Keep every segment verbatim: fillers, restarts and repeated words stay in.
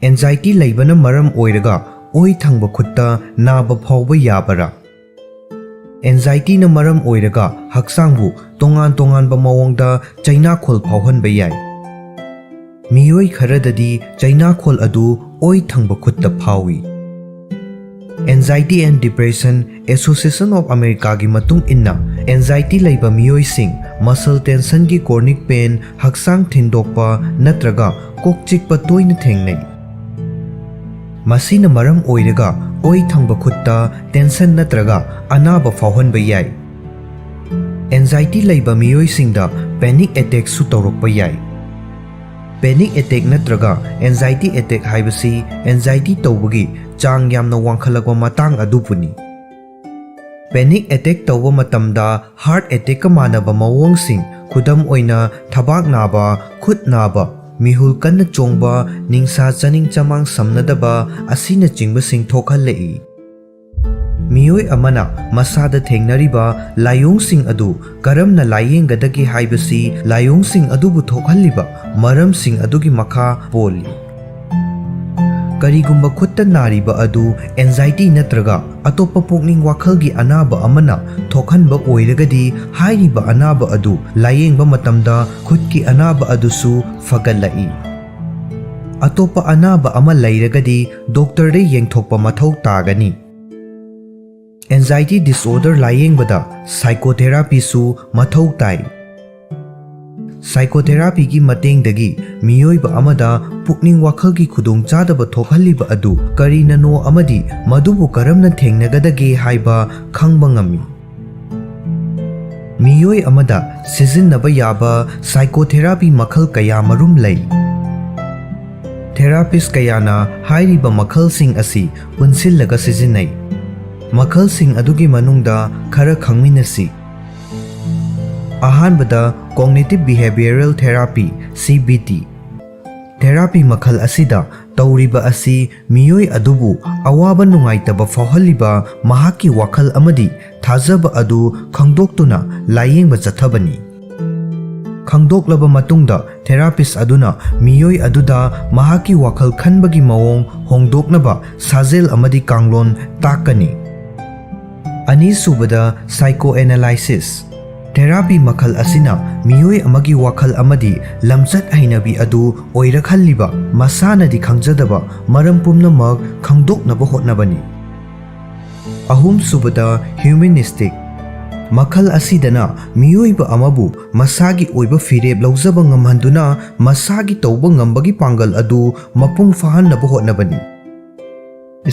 Anxiety ꯂꯩꯕꯅ ꯃꯔꯝ ꯑꯣꯏꯔꯒ ꯑꯣꯏ ꯊꯪꯕ ꯈꯨꯠꯇ ꯅꯥꯕ ꯐꯥꯎꯕ ꯌꯥꯕꯔꯥ? ꯑꯦꯟꯖꯥꯏꯇꯤꯅ ꯃꯔꯝ ꯑꯣꯏꯔꯒ ꯍꯛꯆꯥꯡꯕꯨ ꯇꯣꯉꯥꯟ ꯇꯣꯉꯥꯟꯕ ꯃꯑꯣꯡꯗ ꯆꯩꯅꯥꯈꯣꯜ ꯐꯥꯎꯍꯟꯕ ꯌꯥꯏ꯫ ꯃꯤꯑꯣꯏ ꯈꯔꯗꯗꯤ ꯆꯩꯅꯥꯈꯣꯜ ꯑꯗꯨ ꯑꯣꯏ ꯊꯪꯕ ꯈꯨꯠꯇ ꯐꯥꯎꯏ꯫ Anxiety and Depression Association of Americaꯒꯤ ꯃꯇꯨꯡ ꯏꯟꯅ, ꯑꯦꯟꯖꯥꯏꯇꯤ ꯂꯩꯕ ꯃꯤꯑꯣꯏꯁꯤꯡ muscle tensionꯒꯤ chronic pain, ꯍꯛꯆꯥꯡ ꯊꯤꯟꯗꯣꯛꯄ ꯅꯠꯇ꯭ꯔꯒ ꯀꯣꯛ ꯆꯤꯛꯄ ꯇꯣꯏꯅ ꯊꯦꯡꯅꯩ꯫ ꯃꯁꯤꯅ ꯃꯔꯝ ꯑꯣꯏꯔꯒ ꯑꯣꯏ ꯊꯪꯕ ꯈꯨꯠꯇ tension ꯅꯠꯇ꯭ꯔꯒ ꯑꯅꯥꯕ ꯐꯥꯎꯍꯟꯕ ꯌꯥꯏ꯫ ꯑꯦꯟꯖꯥꯏꯇꯤ ꯂꯩꯕ ꯃꯤꯑꯣꯏꯁꯤꯡꯗ panic attackꯁꯨ ꯇꯧꯔꯛꯄ ꯌꯥꯏ꯫ Panic attack ꯅꯠꯇ꯭ꯔꯒ anxiety attack ꯍꯥꯏꯕꯁꯤ ꯑꯦꯟꯖꯥꯏꯇꯤ ꯇꯧꯕꯒꯤ ꯆꯥꯡ ꯌꯥꯝꯅ ꯋꯥꯡꯈꯠꯂꯛꯄ ꯃꯇꯥꯡ ꯑꯗꯨꯕꯨꯅꯤ꯫ Panic attack ꯇꯧꯕ ꯃꯇꯝꯗ heart attackꯀ ꯃꯥꯟꯅꯕ ꯃꯑꯣꯡꯁꯤꯡ, ꯈꯨꯗꯝ ꯑꯣꯏꯅ ꯊꯕꯥꯛ ꯅꯥꯕ, ꯈꯨꯠ ꯅꯥꯕ, ꯃꯤꯍꯨꯜ ꯀꯟꯅ ꯆꯣꯡꯕ, ꯅꯤꯡꯁꯥ ꯆꯥꯅꯤꯡ ꯆꯃꯥꯡ ꯁꯝꯅꯗꯕ ꯑꯁꯤꯅꯆꯤꯡꯕꯁꯤꯡ ꯊꯣꯛꯍꯜꯂꯛꯏ꯫ ꯃꯤꯑꯣꯏ ꯑꯃꯅ ꯃꯁꯥꯗ ꯊꯦꯡꯅꯔꯤꯕ ꯂꯥꯏꯑꯣꯡꯁꯤꯡ ꯑꯗꯨ ꯀꯔꯝꯅ ꯂꯥꯏꯌꯦꯡꯒꯗꯒꯦ ꯍꯥꯏꯕꯁꯤ ꯂꯥꯏꯑꯣꯡꯁꯤꯡ ꯑꯗꯨꯕꯨ ꯊꯣꯛꯍꯜꯂꯤꯕ ꯃꯔꯝꯁꯤꯡ ꯑꯗꯨꯒꯤ ꯃꯈꯥ ꯄꯣꯜꯂꯤ꯫ ꯀꯔꯤꯒꯨꯝꯕ ꯈꯨꯠꯇ ꯅꯥꯔꯤꯕ ꯑꯗꯨ ꯑꯦꯟꯖꯥꯏꯇꯤ ꯅꯠꯇ꯭ꯔꯒ ꯑꯇꯣꯞꯄ ꯄꯨꯛꯅꯤꯡ ꯋꯥꯈꯜꯒꯤ ꯑꯅꯥꯕ ꯑꯃꯅ ꯊꯣꯛꯍꯟꯕ ꯑꯣꯏꯔꯒꯗꯤ, ꯍꯥꯏꯔꯤꯕ ꯑꯅꯥꯕ ꯑꯗꯨ ꯂꯥꯏꯌꯦꯡꯕ ꯃꯇꯝꯗ ꯈꯨꯠꯀꯤ ꯑꯅꯥꯕ ꯑꯗꯨꯁꯨ ꯐꯒꯠꯂꯛꯏ꯫ ꯑꯇꯣꯞꯄ ꯑꯅꯥꯕ ꯑꯃ ꯂꯩꯔꯒꯗꯤ ꯗꯣꯛꯇꯔꯗ ꯌꯦꯡꯊꯣꯛꯄ ꯃꯊꯧ ꯇꯥꯒꯅꯤ꯫ Anxiety disorder ꯂꯥꯏꯌꯦꯡꯕꯗ psychotherapyꯁꯨ ꯃꯊꯧ ꯇꯥꯏ꯫ Psychotherapyꯒꯤ ꯃꯇꯦꯡꯗꯒꯤ ꯃꯤꯑꯣꯏꯕ ꯑꯃꯗ ꯄꯨꯛꯅꯤꯡ ꯋꯥꯈꯜꯒꯤ ꯈꯨꯗꯣꯡꯆꯥꯗꯕ ꯊꯣꯛꯍꯜꯂꯤꯕ ꯑꯗꯨ ꯀꯔꯤꯅꯅꯣ ꯑꯃꯗꯤ ꯃꯗꯨꯕꯨ ꯀꯔꯝꯅ ꯊꯦꯡꯅꯒꯗꯒꯦ ꯍꯥꯏꯕ ꯈꯪꯕ ꯉꯝꯃꯤ꯫ ꯃꯤꯑꯣꯏ ꯑꯃꯗ ꯁꯤꯖꯤꯟꯅꯕ ꯌꯥꯕ psychotherapy ꯃꯈꯜ ꯀꯌꯥ ꯃꯔꯨꯝ ꯂꯩ꯫ Therapist ꯀꯌꯥꯅ ꯍꯥꯏꯔꯤꯕ ꯃꯈꯜꯁꯤꯡ ꯑꯁꯤ ꯄꯨꯟꯁꯤꯜꯂꯒ ꯁꯤꯖꯤꯟꯅꯩ꯫ ꯃꯈꯜꯁꯤꯡ ꯑꯗꯨꯒꯤ ꯃꯅꯨꯡꯗ ꯈꯔ ꯈꯪꯃꯤꯟꯅꯁꯤ꯫ ꯑꯍꯥꯟꯕꯗ, Cognitive Behavioral Therapy, C B T꯫ Therapy ꯃꯈꯜ ꯑꯁꯤꯗ ꯇꯧꯔꯤꯕ ꯑꯁꯤ ꯃꯤꯑꯣꯏ ꯑꯗꯨꯕꯨ ꯑꯋꯥꯕ ꯅꯨꯡꯉꯥꯏꯇꯕ ꯐꯥꯎꯍꯜꯂꯤꯕ ꯃꯍꯥꯛꯀꯤ ꯋꯥꯈꯜ ꯑꯃꯗꯤ ꯊꯥꯖꯕ ꯑꯗꯨ ꯈꯪꯗꯣꯛꯇꯨꯅ ꯂꯥꯌꯦꯡꯕ ꯆꯠꯊꯕꯅꯤ꯫ ꯈꯪꯗꯣꯛꯂꯕ ꯃꯇꯨꯡꯗ, ꯊꯦꯔꯥꯄꯤꯁ ꯑꯗꯨꯅ ꯃꯤꯑꯣꯏ ꯑꯗꯨꯗ ꯃꯍꯥꯛꯀꯤ ꯋꯥꯈꯜ ꯈꯟꯕꯒꯤ ꯃꯑꯣꯡ ꯍꯣꯡꯗꯣꯛꯅꯕ ꯁꯥꯖꯦꯜ ꯑꯃꯗꯤ ꯀꯥꯡꯂꯣꯟ ꯇꯥꯛꯀꯅꯤ꯫ ꯑꯅꯤꯁꯨꯕꯗ, ꯁꯥꯏꯀꯣ ꯑꯦꯅꯥꯂꯥꯏꯁꯤꯁ꯫ ꯊꯦꯔꯥꯄꯤ ꯃꯈꯜ ꯑꯁꯤꯅ ꯃꯤꯑꯣꯏ ꯑꯃꯒꯤ ꯋꯥꯈꯜ ꯑꯃꯗꯤ ꯂꯝꯆꯠ ꯍꯩꯅꯕꯤ ꯑꯗꯨ ꯑꯣꯏꯔꯛꯍꯜꯂꯤꯕ ꯃꯁꯥꯅꯗꯤ ꯈꯪꯖꯗꯕ ꯃꯔꯝ ꯄꯨꯝꯅꯃꯛ ꯈꯪꯗꯣꯛꯅꯕ ꯍꯣꯠꯅꯕꯅꯤ꯫ ꯑꯍꯨꯝꯁꯨꯕꯗ, ꯍ꯭ꯌꯨꯃꯦꯅꯤꯁꯇꯤꯛ꯫ ꯃꯈꯜ ꯑꯁꯤꯗꯅ ꯃꯤꯑꯣꯏꯕ ꯑꯃꯕꯨ ꯃꯁꯥꯒꯤ ꯑꯣꯏꯕ ꯐꯤꯔꯦꯞ ꯂꯧꯖꯕ ꯉꯝꯍꯟꯗꯨꯅ ꯃꯁꯥꯒꯤ ꯇꯧꯕ ꯉꯝꯕꯒꯤ ꯄꯥꯡꯒꯜ ꯑꯗꯨ ꯃꯄꯨꯡ ꯐꯥꯍꯟꯅꯕ ꯍꯣꯠꯅꯕꯅꯤ꯫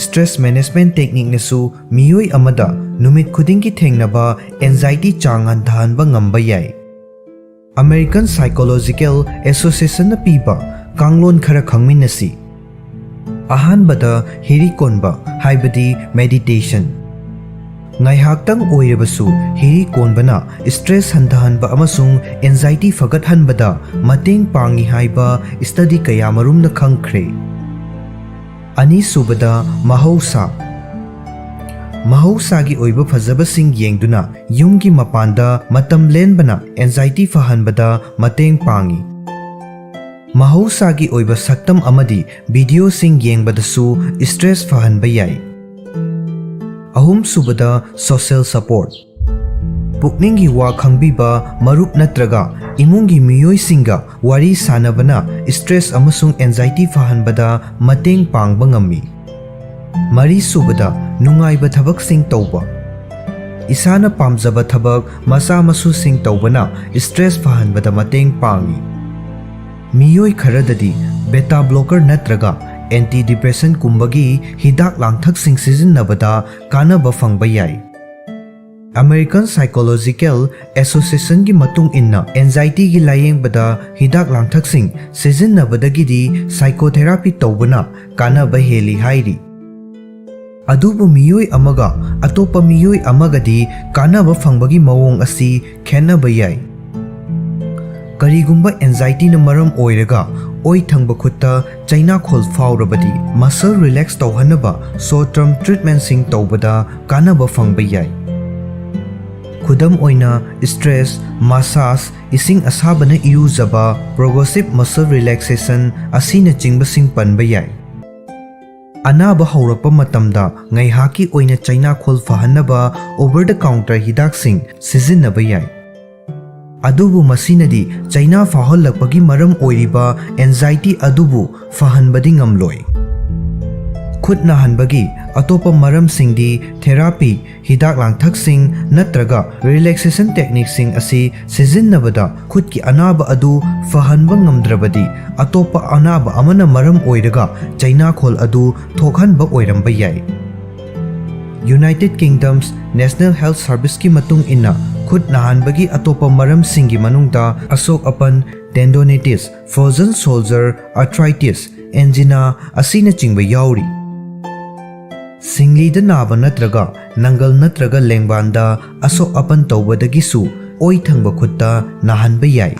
ꯁ꯭ꯇ꯭ꯔꯦꯁ ꯃꯦꯅꯦꯖꯃꯦꯟꯠ ꯇꯦꯛꯅꯤꯛꯅꯁꯨ ꯃꯤꯑꯣꯏ ꯑꯃꯗ ꯅꯨꯃꯤꯠ ꯈꯨꯗꯤꯡꯒꯤ ꯊꯦꯡꯅꯕ ꯑꯦꯟꯖꯥꯏꯇꯤ ꯆꯥꯡ ꯍꯟꯊꯍꯟꯕ ꯉꯝꯕ ꯌꯥꯏ꯫ ꯑꯃꯦꯔꯤꯀꯟ ꯁꯥꯏꯀꯣꯂꯣꯖꯤꯀꯦꯜ ꯑꯦꯁꯣꯁꯤꯌꯦꯁꯟꯅ ꯄꯤꯕ ꯀꯥꯡꯂꯣꯟ ꯈꯔ ꯈꯪꯃꯤꯟꯅꯁꯤ꯫ ꯑꯍꯥꯟꯕꯗ, ꯍꯤꯔꯤ ꯀꯣꯟꯕ, ꯍꯥꯏꯕꯗꯤ ꯃꯦꯗꯤꯇꯦꯁꯟ꯫ ꯉꯥꯏꯍꯥꯛꯇꯪ ꯑꯣꯏꯔꯕꯁꯨ ꯍꯤꯔꯤ ꯀꯣꯟꯕꯅ ꯁ꯭ꯇ꯭ꯔꯦꯁ ꯍꯟꯊꯍꯟꯕ ꯑꯃꯁꯨꯡ ꯑꯦꯟꯖꯥꯏꯇꯤ ꯐꯒꯠꯍꯟꯕꯗ ꯃꯇꯦꯡ ꯄꯥꯡꯏ ꯍꯥꯏꯕ ꯁ꯭ꯇꯗꯤ ꯀꯌꯥꯃꯔꯨꯝꯅ ꯈꯪꯈ꯭ꯔꯦ꯫ ꯑꯅꯤꯁꯨꯕꯗ, ꯃꯍꯧꯁꯥ꯫ ꯃꯍꯧꯁꯥꯒꯤ ꯑꯣꯏꯕ ꯐꯖꯕꯁꯤꯡ ꯌꯦꯡꯗꯨꯅ ꯌꯨꯝꯒꯤ ꯃꯄꯥꯟꯗ ꯃꯇꯝ ꯂꯦꯟꯕꯅ ꯑꯦꯟꯖꯥꯏꯇꯤ ꯐꯍꯟꯕꯗ ꯃꯇꯦꯡ ꯄꯥꯡꯏ꯫ ꯃꯍꯧꯁꯥꯒꯤ ꯑꯣꯏꯕ ꯁꯛꯇꯝ ꯑꯃꯗꯤ ꯚꯤꯗꯤꯑꯣꯁꯤꯡ ꯌꯦꯡꯕꯗꯁꯨ ꯁ꯭ꯇ꯭ꯔꯦꯁ ꯐꯍꯟꯕ ꯌꯥꯏ꯫ ꯑꯍꯨꯝꯁꯨꯕꯗ, ꯁꯣꯁꯤꯌꯦꯜ ꯁꯄꯣꯔꯠ꯫ ꯄꯨꯛꯅꯤꯡꯒꯤ ꯋꯥ ꯈꯪꯕꯤꯕ ꯃꯔꯨꯞ ꯅꯠꯇ꯭ꯔꯒ ꯏꯃꯨꯡꯒꯤ ꯃꯤꯑꯣꯏꯁꯤꯡꯒ ꯋꯥꯔꯤ ꯁꯥꯅꯕꯅ ꯁ꯭ꯇ꯭ꯔꯦꯁ ꯑꯃꯁꯨꯡ ꯑꯦꯟꯖꯥꯏꯇꯤ ꯐꯍꯟꯕꯗ ꯃꯇꯦꯡ ꯄꯥꯡꯕ ꯉꯝꯃꯤ꯫ ꯃꯔꯤꯁꯨꯕꯗ, ꯅꯨꯡꯉꯥꯏꯕ ꯊꯕꯛꯁꯤꯡ ꯇꯧꯕ꯫ ꯏꯁꯥꯅ ꯄꯥꯝꯖꯕ ꯊꯕꯛ ꯃꯆꯥ ꯃꯁꯨꯁꯤꯡ ꯇꯧꯕꯅ ꯁ꯭ꯇ꯭ꯔꯦꯁ ꯐꯍꯟꯕꯗ ꯃꯇꯦꯡ ꯄꯥꯡꯏ꯫ ꯃꯤꯑꯣꯏ ꯈꯔꯗꯗꯤ ꯕꯦꯇꯥ ꯕ꯭ꯂꯣꯀꯔ ꯅꯠꯇ꯭ꯔꯒ ꯑꯦꯟꯇꯤ ꯗꯤꯄ꯭ꯔꯦꯁꯟꯒꯨꯝꯕꯒꯤ ꯍꯤꯗꯥꯛ ꯂꯥꯡꯊꯛꯁꯤꯡ ꯁꯤꯖꯤꯟꯅꯕꯗ ꯀꯥꯟꯅꯕ ꯐꯪꯕ ꯌꯥꯏ꯫ ꯑꯃꯦꯔꯤꯀꯟ ꯁꯥꯏꯀꯣꯂꯣꯖꯤꯀꯦꯜ ꯑꯦꯁꯣꯁꯤꯌꯦꯁꯟꯒꯤ ꯃꯇꯨꯡ ꯏꯟꯅ, ꯑꯦꯟꯖꯥꯏꯇꯤꯒꯤ ꯂꯥꯌꯦꯡꯕꯗ ꯍꯤꯗꯥꯛ ꯂꯥꯡꯊꯛꯁꯤꯡ ꯁꯤꯖꯤꯟꯅꯕꯗꯒꯤꯗꯤ ꯁꯥꯏꯀꯣꯊꯦꯔꯥꯄꯤ ꯇꯧꯕꯅ ꯀꯥꯟꯅꯕ ꯍꯦꯜꯂꯤ ꯍꯥꯏꯔꯤ꯫ ꯑꯗꯨꯕꯨ ꯃꯤꯑꯣꯏ ꯑꯃꯒ ꯑꯇꯣꯞꯄ ꯃꯤꯑꯣꯏ ꯑꯃꯒꯗꯤ ꯀꯥꯟꯅꯕ ꯐꯪꯕꯒꯤ ꯃꯑꯣꯡ ꯑꯁꯤ ꯈꯦꯠꯅꯕ ꯌꯥꯏ꯫ ꯀꯔꯤꯒꯨꯝꯕ ꯑꯦꯟꯖꯥꯏꯇꯤꯅ ꯃꯔꯝ ꯑꯣꯏꯔꯒ ꯑꯣꯏ ꯊꯪꯕ ꯈꯨꯠꯇ ꯆꯩꯅꯥꯈꯣꯜ ꯐꯥꯎꯔꯕꯗꯤ, ꯃꯁꯜ ꯔꯤꯂꯦꯛꯁ ꯇꯧꯍꯟꯅꯕ ꯁꯣꯔꯠ ꯇꯔꯝ ꯇ꯭ꯔꯤꯠꯃꯦꯟꯠꯁꯤꯡ ꯇꯧꯕꯗ ꯀꯥꯟꯅꯕ ꯐꯪꯕ ꯌꯥꯏ꯫ ꯈꯨꯗꯝ ꯑꯣꯏꯅ, stress massage, ꯏꯁꯤꯡ ꯑꯁꯥꯕꯅ ꯏꯔꯨꯖꯕ, progressive muscle relaxation ꯑꯁꯤꯅꯆꯤꯡꯕꯁꯤꯡ ꯄꯟꯕ ꯌꯥꯏ꯫ ꯑꯅꯥꯕ ꯍꯧꯔꯛꯄ ꯃꯇꯝꯗ ꯉꯥꯏꯍꯥꯛꯀꯤ ꯑꯣꯏꯅ ꯆꯩꯅꯥꯈꯣꯜ ꯐꯍꯟꯅꯕ over the counter ꯍꯤꯗꯥꯛꯁꯤꯡ ꯁꯤꯖꯤꯟꯅꯕ ꯌꯥꯏ꯫ ꯑꯗꯨꯕꯨ ꯃꯁꯤꯅꯗꯤ ꯆꯩꯅꯥ ꯐꯥꯎꯍꯜꯂꯛꯄꯒꯤ ꯃꯔꯝ ꯑꯣꯏꯔꯤꯕ anxiety ꯑꯗꯨꯕꯨ ꯐꯍꯟꯕꯗꯤ ꯉꯝꯂꯣꯏ꯫ ꯈꯨꯠ ꯅꯥꯍꯟꯕꯒꯤ ꯑꯇꯣꯞꯄ ꯃꯔꯝꯁꯤꯡꯗꯤ therapy, ꯍꯤꯗꯥꯛ ꯂꯥꯡꯊꯛꯁꯤꯡ ꯅꯠꯇ꯭ꯔꯒ relaxation techniqueꯁꯤꯡ ꯑꯁꯤ ꯁꯤꯖꯤꯟꯅꯕꯗ ꯈꯨꯠꯀꯤ ꯑꯅꯥꯕ ꯑꯗꯨ ꯐꯍꯟꯕ ꯉꯝꯗ꯭ꯔꯕꯗꯤ, ꯑꯇꯣꯞꯄ ꯑꯅꯥꯕ ꯑꯃꯅ ꯃꯔꯝ ꯑꯣꯏꯔꯒ ꯆꯩꯅꯥꯈꯣꯜ ꯑꯗꯨ ꯊꯣꯛꯍꯟꯕ ꯑꯣꯏꯔꯝꯕ ꯌꯥꯏ꯫ United Kingdom's National Health Serviceꯀꯤ ꯃꯇꯨꯡ ꯏꯟꯅ, ꯈꯨꯠ ꯅꯥꯍꯟꯕꯒꯤ ꯑꯇꯣꯞꯄ ꯃꯔꯝꯁꯤꯡꯒꯤ ꯃꯅꯨꯡꯗ ꯑꯁꯣꯛ ꯑꯄꯟ, tendonitis, frozen shoulder, arthritis, angina ꯑꯁꯤꯅꯆꯤꯡꯕ ꯌꯥꯎꯔꯤ꯫ ꯁꯤꯡꯂꯤꯗ ꯅꯥꯕ ꯅꯠꯇ꯭ꯔꯒ ꯅꯪꯒꯜ ꯅꯠꯇ꯭ꯔꯒ ꯂꯦꯡꯕꯥꯟꯗ ꯑꯁꯣꯛ ꯑꯄꯟ ꯇꯧꯕꯗꯒꯤꯁꯨ ꯑꯣꯏ ꯊꯪꯕ ꯈꯨꯠꯇ ꯅꯥꯍꯟꯕ ꯌꯥꯏ꯫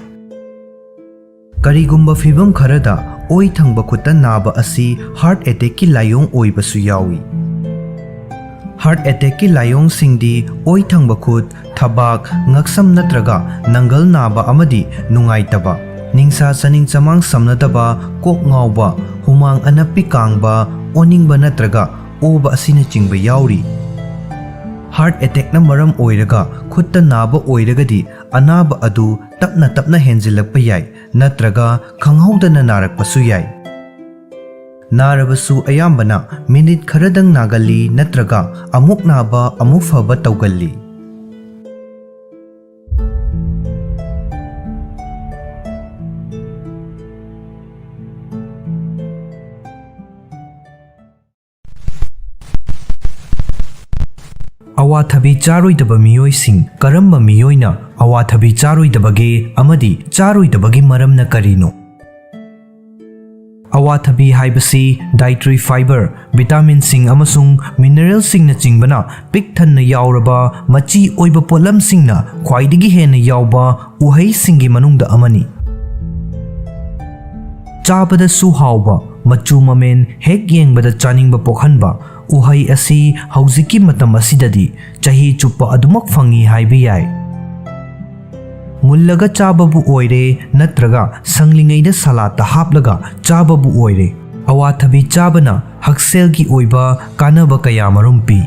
ꯀꯔꯤꯒꯨꯝꯕ ꯐꯤꯚꯝ ꯈꯔꯗ, ꯑꯣꯏ ꯊꯪꯕ ꯈꯨꯠꯇ ꯅꯥꯕ ꯑꯁꯤ heart attackꯀꯤ ꯂꯥꯏꯑꯣꯡ ꯑꯣꯏꯕꯁꯨ ꯌꯥꯎꯏ꯫ Heart attackꯀꯤ ꯂꯥꯏꯑꯣꯡꯁꯤꯡꯗꯤ ꯑꯣꯏ ꯊꯪꯕ ꯈꯨꯠ, ꯊꯕꯥꯛ, ꯉꯛꯁꯝ ꯅꯠꯇ꯭ꯔꯒ ꯅꯪꯒꯜ ꯅꯥꯕ ꯑꯃꯗꯤ ꯅꯨꯡꯉꯥꯏꯇꯕ, ꯅꯤꯡꯁꯥ ꯆꯥꯅꯤꯡ ꯆꯃꯥꯡ ꯁꯝꯅꯗꯕ, ꯀꯣꯛ ꯉꯥꯎꯕ, ꯍꯨꯃꯥꯡ ꯑꯅꯞꯄꯤ ꯀꯥꯡꯕ, ꯑꯣꯅꯤꯡꯕ ꯅꯠꯇ꯭ꯔꯒ ꯑꯣꯕ ꯑꯁꯤꯅꯆꯤꯡꯕ ꯌꯥꯎꯔꯤ꯫ Heart attackꯅ ꯃꯔꯝ ꯑꯣꯏꯔꯒ ꯈꯨꯠꯇ ꯅꯥꯕ ꯑꯣꯏꯔꯒꯗꯤ, ꯑꯅꯥꯕ ꯑꯗꯨ ꯇꯞꯅ ꯇꯞꯅ ꯍꯦꯟꯖꯤꯜꯂꯛꯄ ꯌꯥꯏ ꯅꯠꯇ꯭ꯔꯒ ꯈꯪꯍꯧꯗꯅ ꯅꯥꯔꯛꯄꯁꯨ ꯌꯥꯏ꯫ ꯅꯥꯔꯕꯁꯨ ꯑꯌꯥꯝꯕꯅ ꯃꯤꯅꯤꯠ ꯈꯔꯗꯪ ꯅꯥꯒꯜꯂꯤ ꯅꯠꯇ꯭ꯔꯒ ꯑꯃꯨꯛ ꯅꯥꯕ ꯑꯃꯨꯛ ꯐꯕ ꯇꯧꯒꯜꯂꯤ꯫ ꯑꯋꯥꯊꯕꯤ ꯆꯥꯔꯣꯏꯗꯕ ꯃꯤꯑꯣꯏꯁꯤꯡ꯫ ꯀꯔꯝꯕ ꯃꯤꯑꯣꯏꯅ ꯑꯋꯥꯊꯕꯤ ꯆꯥꯔꯣꯏꯗꯕꯒꯦ ꯑꯃꯗꯤ ꯆꯥꯔꯣꯏꯗꯕꯒꯤ ꯃꯔꯝꯅ ꯀꯔꯤꯅꯣ? ꯑꯋꯥꯊꯕꯤ ꯍꯥꯏꯕꯁꯤ dietary fiber, vitaminꯁꯤꯡ ꯑꯃꯁꯨꯡ mineralꯁꯤꯡꯅꯆꯤꯡꯕꯅ ꯄꯤꯛ ꯊꯟꯅ ꯌꯥꯎꯔꯕ ꯃꯆꯤ ꯑꯣꯏꯕ ꯄꯣꯠꯂꯝꯁꯤꯡꯅ ꯈ꯭ꯋꯥꯏꯗꯒꯤ ꯍꯦꯟꯅ ꯌꯥꯎꯕ ꯎꯍꯩꯁꯤꯡꯒꯤ ꯃꯅꯨꯡꯗ ꯑꯃꯅꯤ꯫ ꯆꯥꯕꯗꯁꯨ ꯍꯥꯎꯕ, ꯃꯆꯨ ꯃꯃꯦꯟ ꯍꯦꯛ ꯌꯦꯡꯕꯗ ꯆꯥꯅꯤꯡꯕ ꯄꯣꯛꯍꯟꯕ, ꯎꯍꯩ ꯑꯁꯤ ꯍꯧꯖꯤꯛꯀꯤ ꯃꯇꯝ ꯑꯁꯤꯗꯗꯤ ꯆꯍꯤ ꯆꯨꯞꯄ ꯑꯗꯨꯃꯛ ꯐꯪꯏ ꯍꯥꯏꯕ ꯌꯥꯏ꯫ ꯃꯨꯜꯂꯒ ꯆꯥꯕꯕꯨ ꯑꯣꯏꯔꯦ ꯅꯠꯇ꯭ꯔꯒ ꯁꯪꯂꯤꯉꯩꯗ ꯁꯂꯥꯠꯇ ꯍꯥꯞꯂꯒ ꯆꯥꯕꯕꯨ ꯑꯣꯏꯔꯦ, ꯑꯋꯥꯊꯕꯤ ꯆꯥꯕꯅ ꯍꯛꯁꯦꯜꯒꯤ ꯑꯣꯏꯕ ꯀꯥꯟꯅꯕ ꯀꯌꯥꯃꯔꯨꯝ ꯄꯤ꯫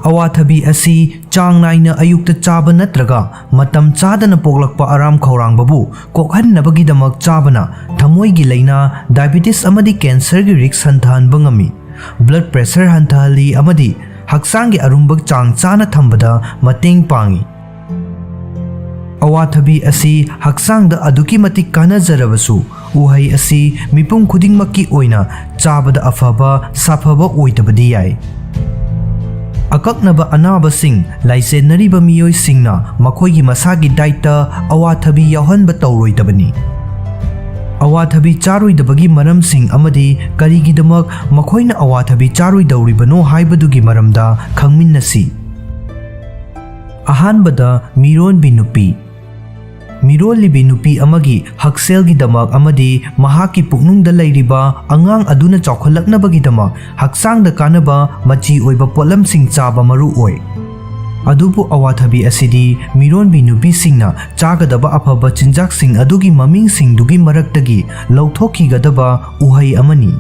ꯑꯋꯥꯊꯕꯤ ꯑꯁꯤ ꯆꯥꯡ ꯅꯥꯏꯅ ꯑꯌꯨꯛꯇ ꯆꯥꯕ ꯅꯠꯇ꯭ꯔꯒ ꯃꯇꯝ ꯆꯥꯗꯅ ꯄꯣꯛꯂꯛꯄ ꯑꯔꯥꯝ ꯈꯧꯔꯥꯡꯕꯕꯨ ꯀꯣꯛꯍꯟꯅꯕꯒꯤꯗꯃꯛ ꯆꯥꯕꯅ ꯊꯃꯣꯏꯒꯤ ꯂꯥꯏꯅꯥ, ꯗꯥꯏꯕꯤꯇꯤꯁ ꯑꯃꯗꯤ ꯀꯦꯟꯁꯔꯒꯤ ꯔꯤꯁꯛ ꯍꯟꯊꯍꯟꯕ ꯉꯝꯃꯤ, ꯕ꯭ꯂꯗ ꯄ꯭ꯔꯦꯁꯔ ꯍꯟꯊꯍꯜꯂꯤ ꯑꯃꯗꯤ ꯍꯛꯆꯥꯡꯒꯤ ꯑꯔꯨꯝꯕ ꯆꯥꯡ ꯆꯥꯅ ꯊꯝꯕꯗ ꯃꯇꯦꯡ ꯄꯥꯡꯏ꯫ ꯑꯋꯥꯊꯕꯤ ꯑꯁꯤ ꯍꯛꯆꯥꯡꯗ ꯑꯗꯨꯛꯀꯤ ꯃꯇꯤꯛ ꯀꯥꯟꯅꯖꯔꯕꯁꯨ, ꯎꯍꯩ ꯑꯁꯤ ꯃꯤꯄꯨꯝ ꯈꯨꯗꯤꯡꯃꯛꯀꯤ ꯑꯣꯏꯅ ꯆꯥꯕꯗ ꯑꯐꯕ ꯁꯥꯐꯕ ꯑꯣꯏꯗꯕꯗꯤ ꯌꯥꯏ꯫ ꯑꯀꯛꯅꯕ ꯑꯅꯥꯕꯁꯤꯡ ꯂꯥꯏꯆꯦꯟꯅꯔꯤꯕ ꯃꯤꯑꯣꯏꯁꯤꯡꯅ ꯃꯈꯣꯏꯒꯤ ꯃꯁꯥꯒꯤ ꯗꯥꯏꯠꯇ ꯑꯋꯥꯊꯕꯤ ꯌꯥꯎꯍꯟꯕ ꯇꯧꯔꯣꯏꯗꯕꯅꯤ꯫ ꯑꯋꯥꯊꯕꯤ ꯆꯥꯔꯣꯏꯗꯕꯒꯤ ꯃꯔꯝꯁꯤꯡ ꯑꯃꯗꯤ ꯀꯔꯤꯒꯤꯗꯃꯛ ꯃꯈꯣꯏꯅ ꯑꯋꯥꯊꯕꯤ ꯆꯥꯔꯣꯏꯗꯧꯔꯤꯕꯅꯣ ꯍꯥꯏꯕꯗꯨꯒꯤ ꯃꯔꯝꯗ ꯈꯪꯃꯤꯟꯅꯁꯤ꯫ ꯑꯍꯥꯟꯕꯗ, ꯃꯤꯔꯣꯟꯕꯤ ꯅꯨꯄꯤ꯫ ꯃꯤꯔꯣꯜꯂꯤꯕꯤ ꯅꯨꯄꯤ ꯑꯃꯒꯤ ꯍꯛꯁꯦꯜꯒꯤꯗꯃꯛ ꯑꯃꯗꯤ ꯃꯍꯥꯛꯀꯤ ꯄꯨꯛꯅꯨꯡꯗ ꯂꯩꯔꯤꯕ ꯑꯉꯥꯡ ꯑꯗꯨꯅ ꯆꯥꯎꯈꯠꯂꯛꯅꯕꯒꯤꯗꯃꯛ ꯍꯛꯆꯥꯡꯗ ꯀꯥꯟꯅꯕ ꯃꯆꯤ ꯑꯣꯏꯕ ꯄꯣꯠꯂꯝꯁꯤꯡ ꯆꯥꯕ ꯃꯔꯨ ꯑꯣꯏ꯫ ꯑꯗꯨꯕꯨ ꯑꯋꯥꯊꯕꯤ ꯑꯁꯤꯗꯤ ꯃꯤꯔꯣꯟꯕꯤ ꯅꯨꯄꯤꯁꯤꯡꯅ ꯆꯥꯒꯗꯕ ꯑꯐꯕ ꯆꯤꯟꯖꯥꯛꯁꯤꯡ ꯑꯗꯨꯒꯤ ꯃꯃꯤꯡꯁꯤꯡꯗꯨꯒꯤ ꯃꯔꯛꯇꯒꯤ ꯂꯧꯊꯣꯛꯈꯤꯒꯗꯕ ꯎꯍꯩ ꯑꯃꯅꯤ꯫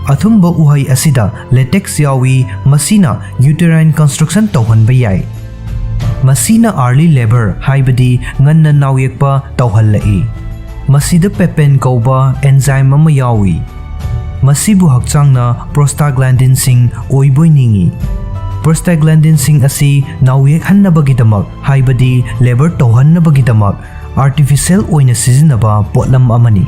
ꯑꯊꯨꯝꯕ ꯎꯍꯩ ꯑꯁꯤꯗ ꯂꯦꯇꯦꯛꯁ ꯌꯥꯎꯏ, ꯃꯁꯤꯅ ꯌꯨꯇꯦꯔꯥꯏꯟ ꯀꯟꯁꯇ꯭ꯔꯛꯁꯟ ꯇꯧꯍꯟꯕ ꯌꯥꯏ꯫ ꯃꯁꯤꯅ ꯑꯥꯔꯂꯤ ꯂꯦꯕꯔ, ꯍꯥꯏꯕꯗꯤ ꯉꯟꯅ ꯅꯥꯎꯌꯦꯛꯄ ꯇꯧꯍꯜꯂꯛꯏ꯫ ꯃꯁꯤꯗ ꯄꯦꯄꯦꯟ ꯀꯧꯕ ꯑꯦꯟꯖꯥꯏꯝ ꯑꯃ ꯌꯥꯎꯏ꯫ ꯃꯁꯤꯕꯨ ꯍꯛꯆꯥꯡꯅ ꯄ꯭ꯔꯣꯁꯇꯥꯒ꯭ꯂꯥꯟꯗꯤꯟꯁꯤꯡ ꯑꯣꯏꯕꯣꯏ ꯅꯤꯡꯏ꯫ ꯄ꯭ꯔꯣꯁꯇꯥꯒ꯭ꯂꯥꯟꯗꯤꯟꯁꯤꯡ ꯑꯁꯤ ꯅꯥꯎꯌꯦꯛꯍꯟꯅꯕꯒꯤꯗꯃꯛ, ꯍꯥꯏꯕꯗꯤ ꯂꯦꯕꯔ ꯇꯧꯍꯟꯅꯕꯒꯤꯗꯃꯛ, ꯑꯥꯔꯇꯤꯐꯤꯁꯤꯌꯦꯜ ꯑꯣꯏꯅ ꯁꯤꯖꯤꯟꯅꯕ ꯄꯣꯠꯂꯝ ꯑꯃꯅꯤ꯫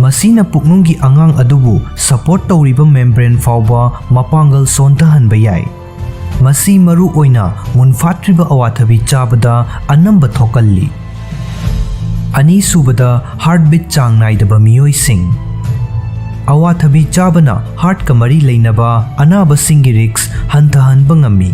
ꯃꯁꯤꯅ ꯄꯨꯛꯅꯨꯡꯒꯤ ꯑꯉꯥꯡ ꯑꯗꯨꯕꯨ ꯁꯄꯣꯔꯠ ꯇꯧꯔꯤꯕ ꯃꯦꯝꯕ꯭ꯔꯦꯟ ꯐꯥꯎꯕ ꯃꯄꯥꯡꯒꯜ ꯁꯣꯟꯊꯍꯟꯕ ꯌꯥꯏ꯫ ꯃꯁꯤ ꯃꯔꯨ ꯑꯣꯏꯅ ꯃꯨꯟꯐꯥꯠꯇ꯭ꯔꯤꯕ ꯑꯋꯥꯊꯕꯤ ꯆꯥꯕꯗ ꯑꯅꯝꯕ ꯊꯣꯛꯀꯜꯂꯤ꯫ ꯑꯅꯤꯁꯨꯕꯗ, ꯍꯥꯔꯠꯕꯤꯠ ꯆꯥꯡ ꯅꯥꯏꯗꯕ ꯃꯤꯑꯣꯏꯁꯤꯡ꯫ ꯑꯋꯥꯊꯕꯤ ꯆꯥꯕꯅ ꯍꯥꯔꯠꯀ ꯃꯔꯤ ꯂꯩꯅꯕ ꯑꯅꯥꯕꯁꯤꯡꯒꯤ ꯔꯤꯁꯛ ꯍꯟꯊꯍꯟꯕ ꯉꯝꯃꯤ꯫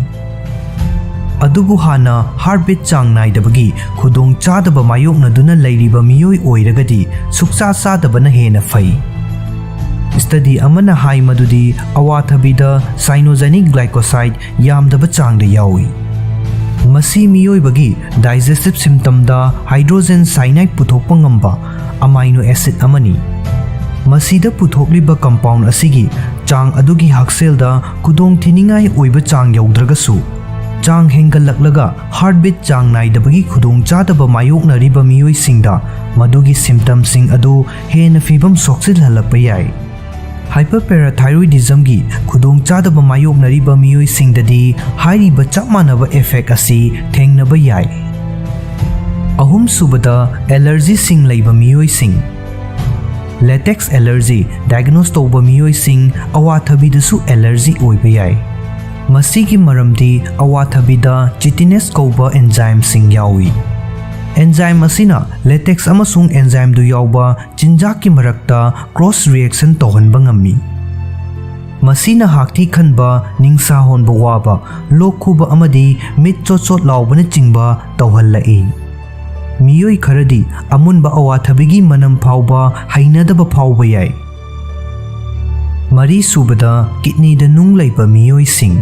ꯑꯗꯨꯕꯨ ꯍꯥꯟꯅ ꯍꯥꯔꯠꯕꯤꯠ ꯆꯥꯡ ꯅꯥꯏꯗꯕꯒꯤ ꯈꯨꯗꯣꯡꯆꯥꯗꯕ ꯃꯥꯌꯣꯛꯅꯗꯨꯅ ꯂꯩꯔꯤꯕ ꯃꯤꯑꯣꯏ ꯑꯣꯏꯔꯒꯗꯤ ꯁꯨꯛꯆꯥ ꯆꯥꯗꯕꯅ ꯍꯦꯟꯅ ꯐꯩ꯫ ꯁ꯭ꯇꯗꯤ ꯑꯃꯅ ꯍꯥꯏ ꯃꯗꯨꯗꯤ ꯑꯋꯥꯊꯕꯤꯗ cyanogenic glycoside ꯌꯥꯝꯗꯕ ꯆꯥꯡꯗ ꯌꯥꯎꯏ꯫ ꯃꯁꯤ ꯃꯤꯑꯣꯏꯕꯒꯤ digestive systemꯗ hydrogen cyanide ꯄꯨꯊꯣꯛꯄ ꯉꯝꯕ amino acid ꯑꯃꯅꯤ꯫ ꯃꯁꯤꯗ ꯄꯨꯊꯣꯛꯂꯤꯕ compound ꯑꯁꯤꯒꯤ ꯆꯥꯡ ꯑꯗꯨꯒꯤ ꯍꯛꯁꯦꯜꯗ ꯈꯨꯗꯣꯡ ꯊꯤꯅꯤꯡꯉꯥꯏ ꯑꯣꯏꯕ ꯆꯥꯡ ꯌꯧꯗ꯭ꯔꯒꯁꯨ, ꯆꯥꯡ ꯍꯦꯟꯒꯠꯂꯛꯂꯒ heartbeat ꯆꯥꯡ ꯅꯥꯏꯗꯕꯒꯤ ꯈꯨꯗꯣꯡꯆꯥꯗꯕ ꯃꯥꯌꯣꯛꯅꯔꯤꯕ ꯃꯤꯑꯣꯏꯁꯤꯡꯗ ꯃꯗꯨꯒꯤ symptomꯁꯤꯡ ꯑꯗꯨ ꯍꯦꯟꯅ ꯐꯤꯕꯝ ꯁꯣꯛꯆꯤꯜꯍꯜꯂꯛꯄ ꯌꯥꯏ꯫ Hyperparathyroidismꯒꯤ ꯈꯨꯗꯣꯡꯆꯥꯗꯕ ꯃꯥꯌꯣꯛꯅꯔꯤꯕ ꯃꯤꯑꯣꯏꯁꯤꯡꯗꯗꯤ ꯍꯥꯏꯔꯤꯕ ꯆꯞ ꯃꯥꯟꯅꯕ effect ꯑꯁꯤ ꯊꯦꯡꯅꯕ ꯌꯥꯏ꯫ ꯑꯍꯨꯝꯁꯨꯕꯗ, allergyꯁꯤꯡ ꯂꯩꯕ ꯃꯤꯑꯣꯏꯁꯤꯡ꯫ Latex allergy diagnose ꯇꯧꯕ ꯃꯤꯑꯣꯏꯁꯤꯡ ꯑꯋꯥꯊꯕꯤꯗꯁꯨ allergy ꯑꯣꯏꯕ ꯌꯥꯏ꯫ ꯃꯁꯤꯒꯤ ꯃꯔꯝꯗꯤ ꯑꯋꯥꯊꯕꯤꯗ chitinase ꯀꯧꯕ enzymeꯁꯤꯡ ꯌꯥꯎꯏ꯫ Enzyme ꯑꯁꯤꯅ latex ꯑꯃꯁꯨꯡ enzymeꯗꯨ ꯌꯥꯎꯕ ꯆꯤꯟꯖꯥꯛꯀꯤ ꯃꯔꯛꯇ cross reaction ꯇꯧꯍꯟꯕ ꯉꯝꯃꯤ꯫ ꯃꯁꯤꯅ ꯍꯥꯛꯊꯤ ꯈꯟꯕ, ꯅꯤꯡꯁꯥ ꯍꯣꯟꯕ ꯋꯥꯕ, ꯂꯣꯛ ꯈꯨꯕ ꯑꯃꯗꯤ ꯃꯤꯠ ꯆꯣꯠ ꯆꯣꯠ ꯂꯥꯎꯕꯅꯆꯤꯡꯕ ꯇꯧꯍꯜꯂꯛꯏ꯫ ꯃꯤꯑꯣꯏ ꯈꯔꯗꯤ ꯑꯃꯨꯟꯕ ꯑꯋꯥꯊꯕꯤꯒꯤ ꯃꯅꯝ ꯐꯥꯎꯕ ꯍꯩꯅꯗꯕ ꯐꯥꯎꯕ ꯌꯥꯏ꯫ ꯃꯔꯤꯁꯨꯕꯗ, kidneyꯗ ꯅꯨꯡ ꯂꯩꯕ ꯃꯤꯑꯣꯏꯁꯤꯡ꯫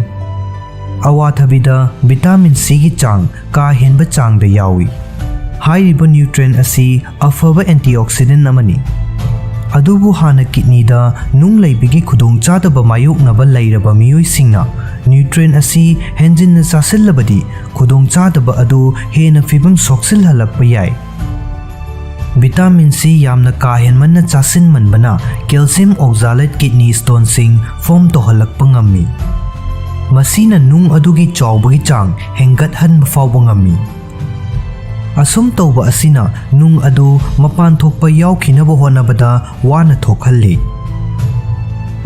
ꯑꯋꯥꯊꯕꯤꯗ vitamin Cꯒꯤ ꯆꯥꯡ ꯀꯥ ꯍꯦꯟꯕ ꯆꯥꯡꯗ ꯌꯥꯎꯏ꯫ ꯍꯥꯏꯔꯤꯕ nutrient ꯑꯁꯤ ꯑꯐꯕ antioxidant ꯑꯃꯅꯤ꯫ ꯑꯗꯨꯕꯨ ꯍꯥꯟꯅ kidneyꯗ ꯅꯨꯡ ꯂꯩꯕꯒꯤ ꯈꯨꯗꯣꯡꯆꯥꯗꯕ ꯃꯥꯌꯣꯛꯅꯕ ꯂꯩꯔꯕ ꯃꯤꯑꯣꯏꯁꯤꯡꯅ nutrient ꯑꯁꯤ ꯍꯦꯟꯖꯤꯟꯅ ꯆꯥꯁꯤꯜꯂꯕꯗꯤ ꯈꯨꯗꯣꯡꯆꯥꯗꯕ ꯑꯗꯨ ꯍꯦꯟꯅ ꯐꯤꯕꯝ ꯁꯣꯛꯆꯤꯜꯍꯜꯂꯛꯄ ꯌꯥꯏ꯫ Vitamin C ꯌꯥꯝꯅ ꯀꯥ ꯍꯦꯟꯃꯟꯅ ꯆꯥꯁꯤꯟꯃꯟꯕꯅ calcium oxalate kidney stoneꯁꯤꯡ form ꯇꯧꯍꯜꯂꯛꯄ ꯉꯝꯃꯤ꯫ ꯃꯁꯤꯅ ꯅꯨꯡ ꯑꯗꯨꯒꯤ ꯆꯥꯎꯕꯒꯤ ꯆꯥꯡ ꯍꯦꯟꯒꯠꯍꯟꯕ ꯐꯥꯎꯕ ꯉꯝꯃꯤ꯫ ꯑꯁꯨꯝ ꯇꯧꯕ ꯑꯁꯤꯅ ꯅꯨꯡ ꯑꯗꯨ ꯃꯄꯥꯟ ꯊꯣꯛꯄ ꯌꯥꯎꯈꯤꯅꯕ ꯍꯣꯠꯅꯕꯗ ꯋꯥꯅ ꯊꯣꯛꯍꯜꯂꯤ꯫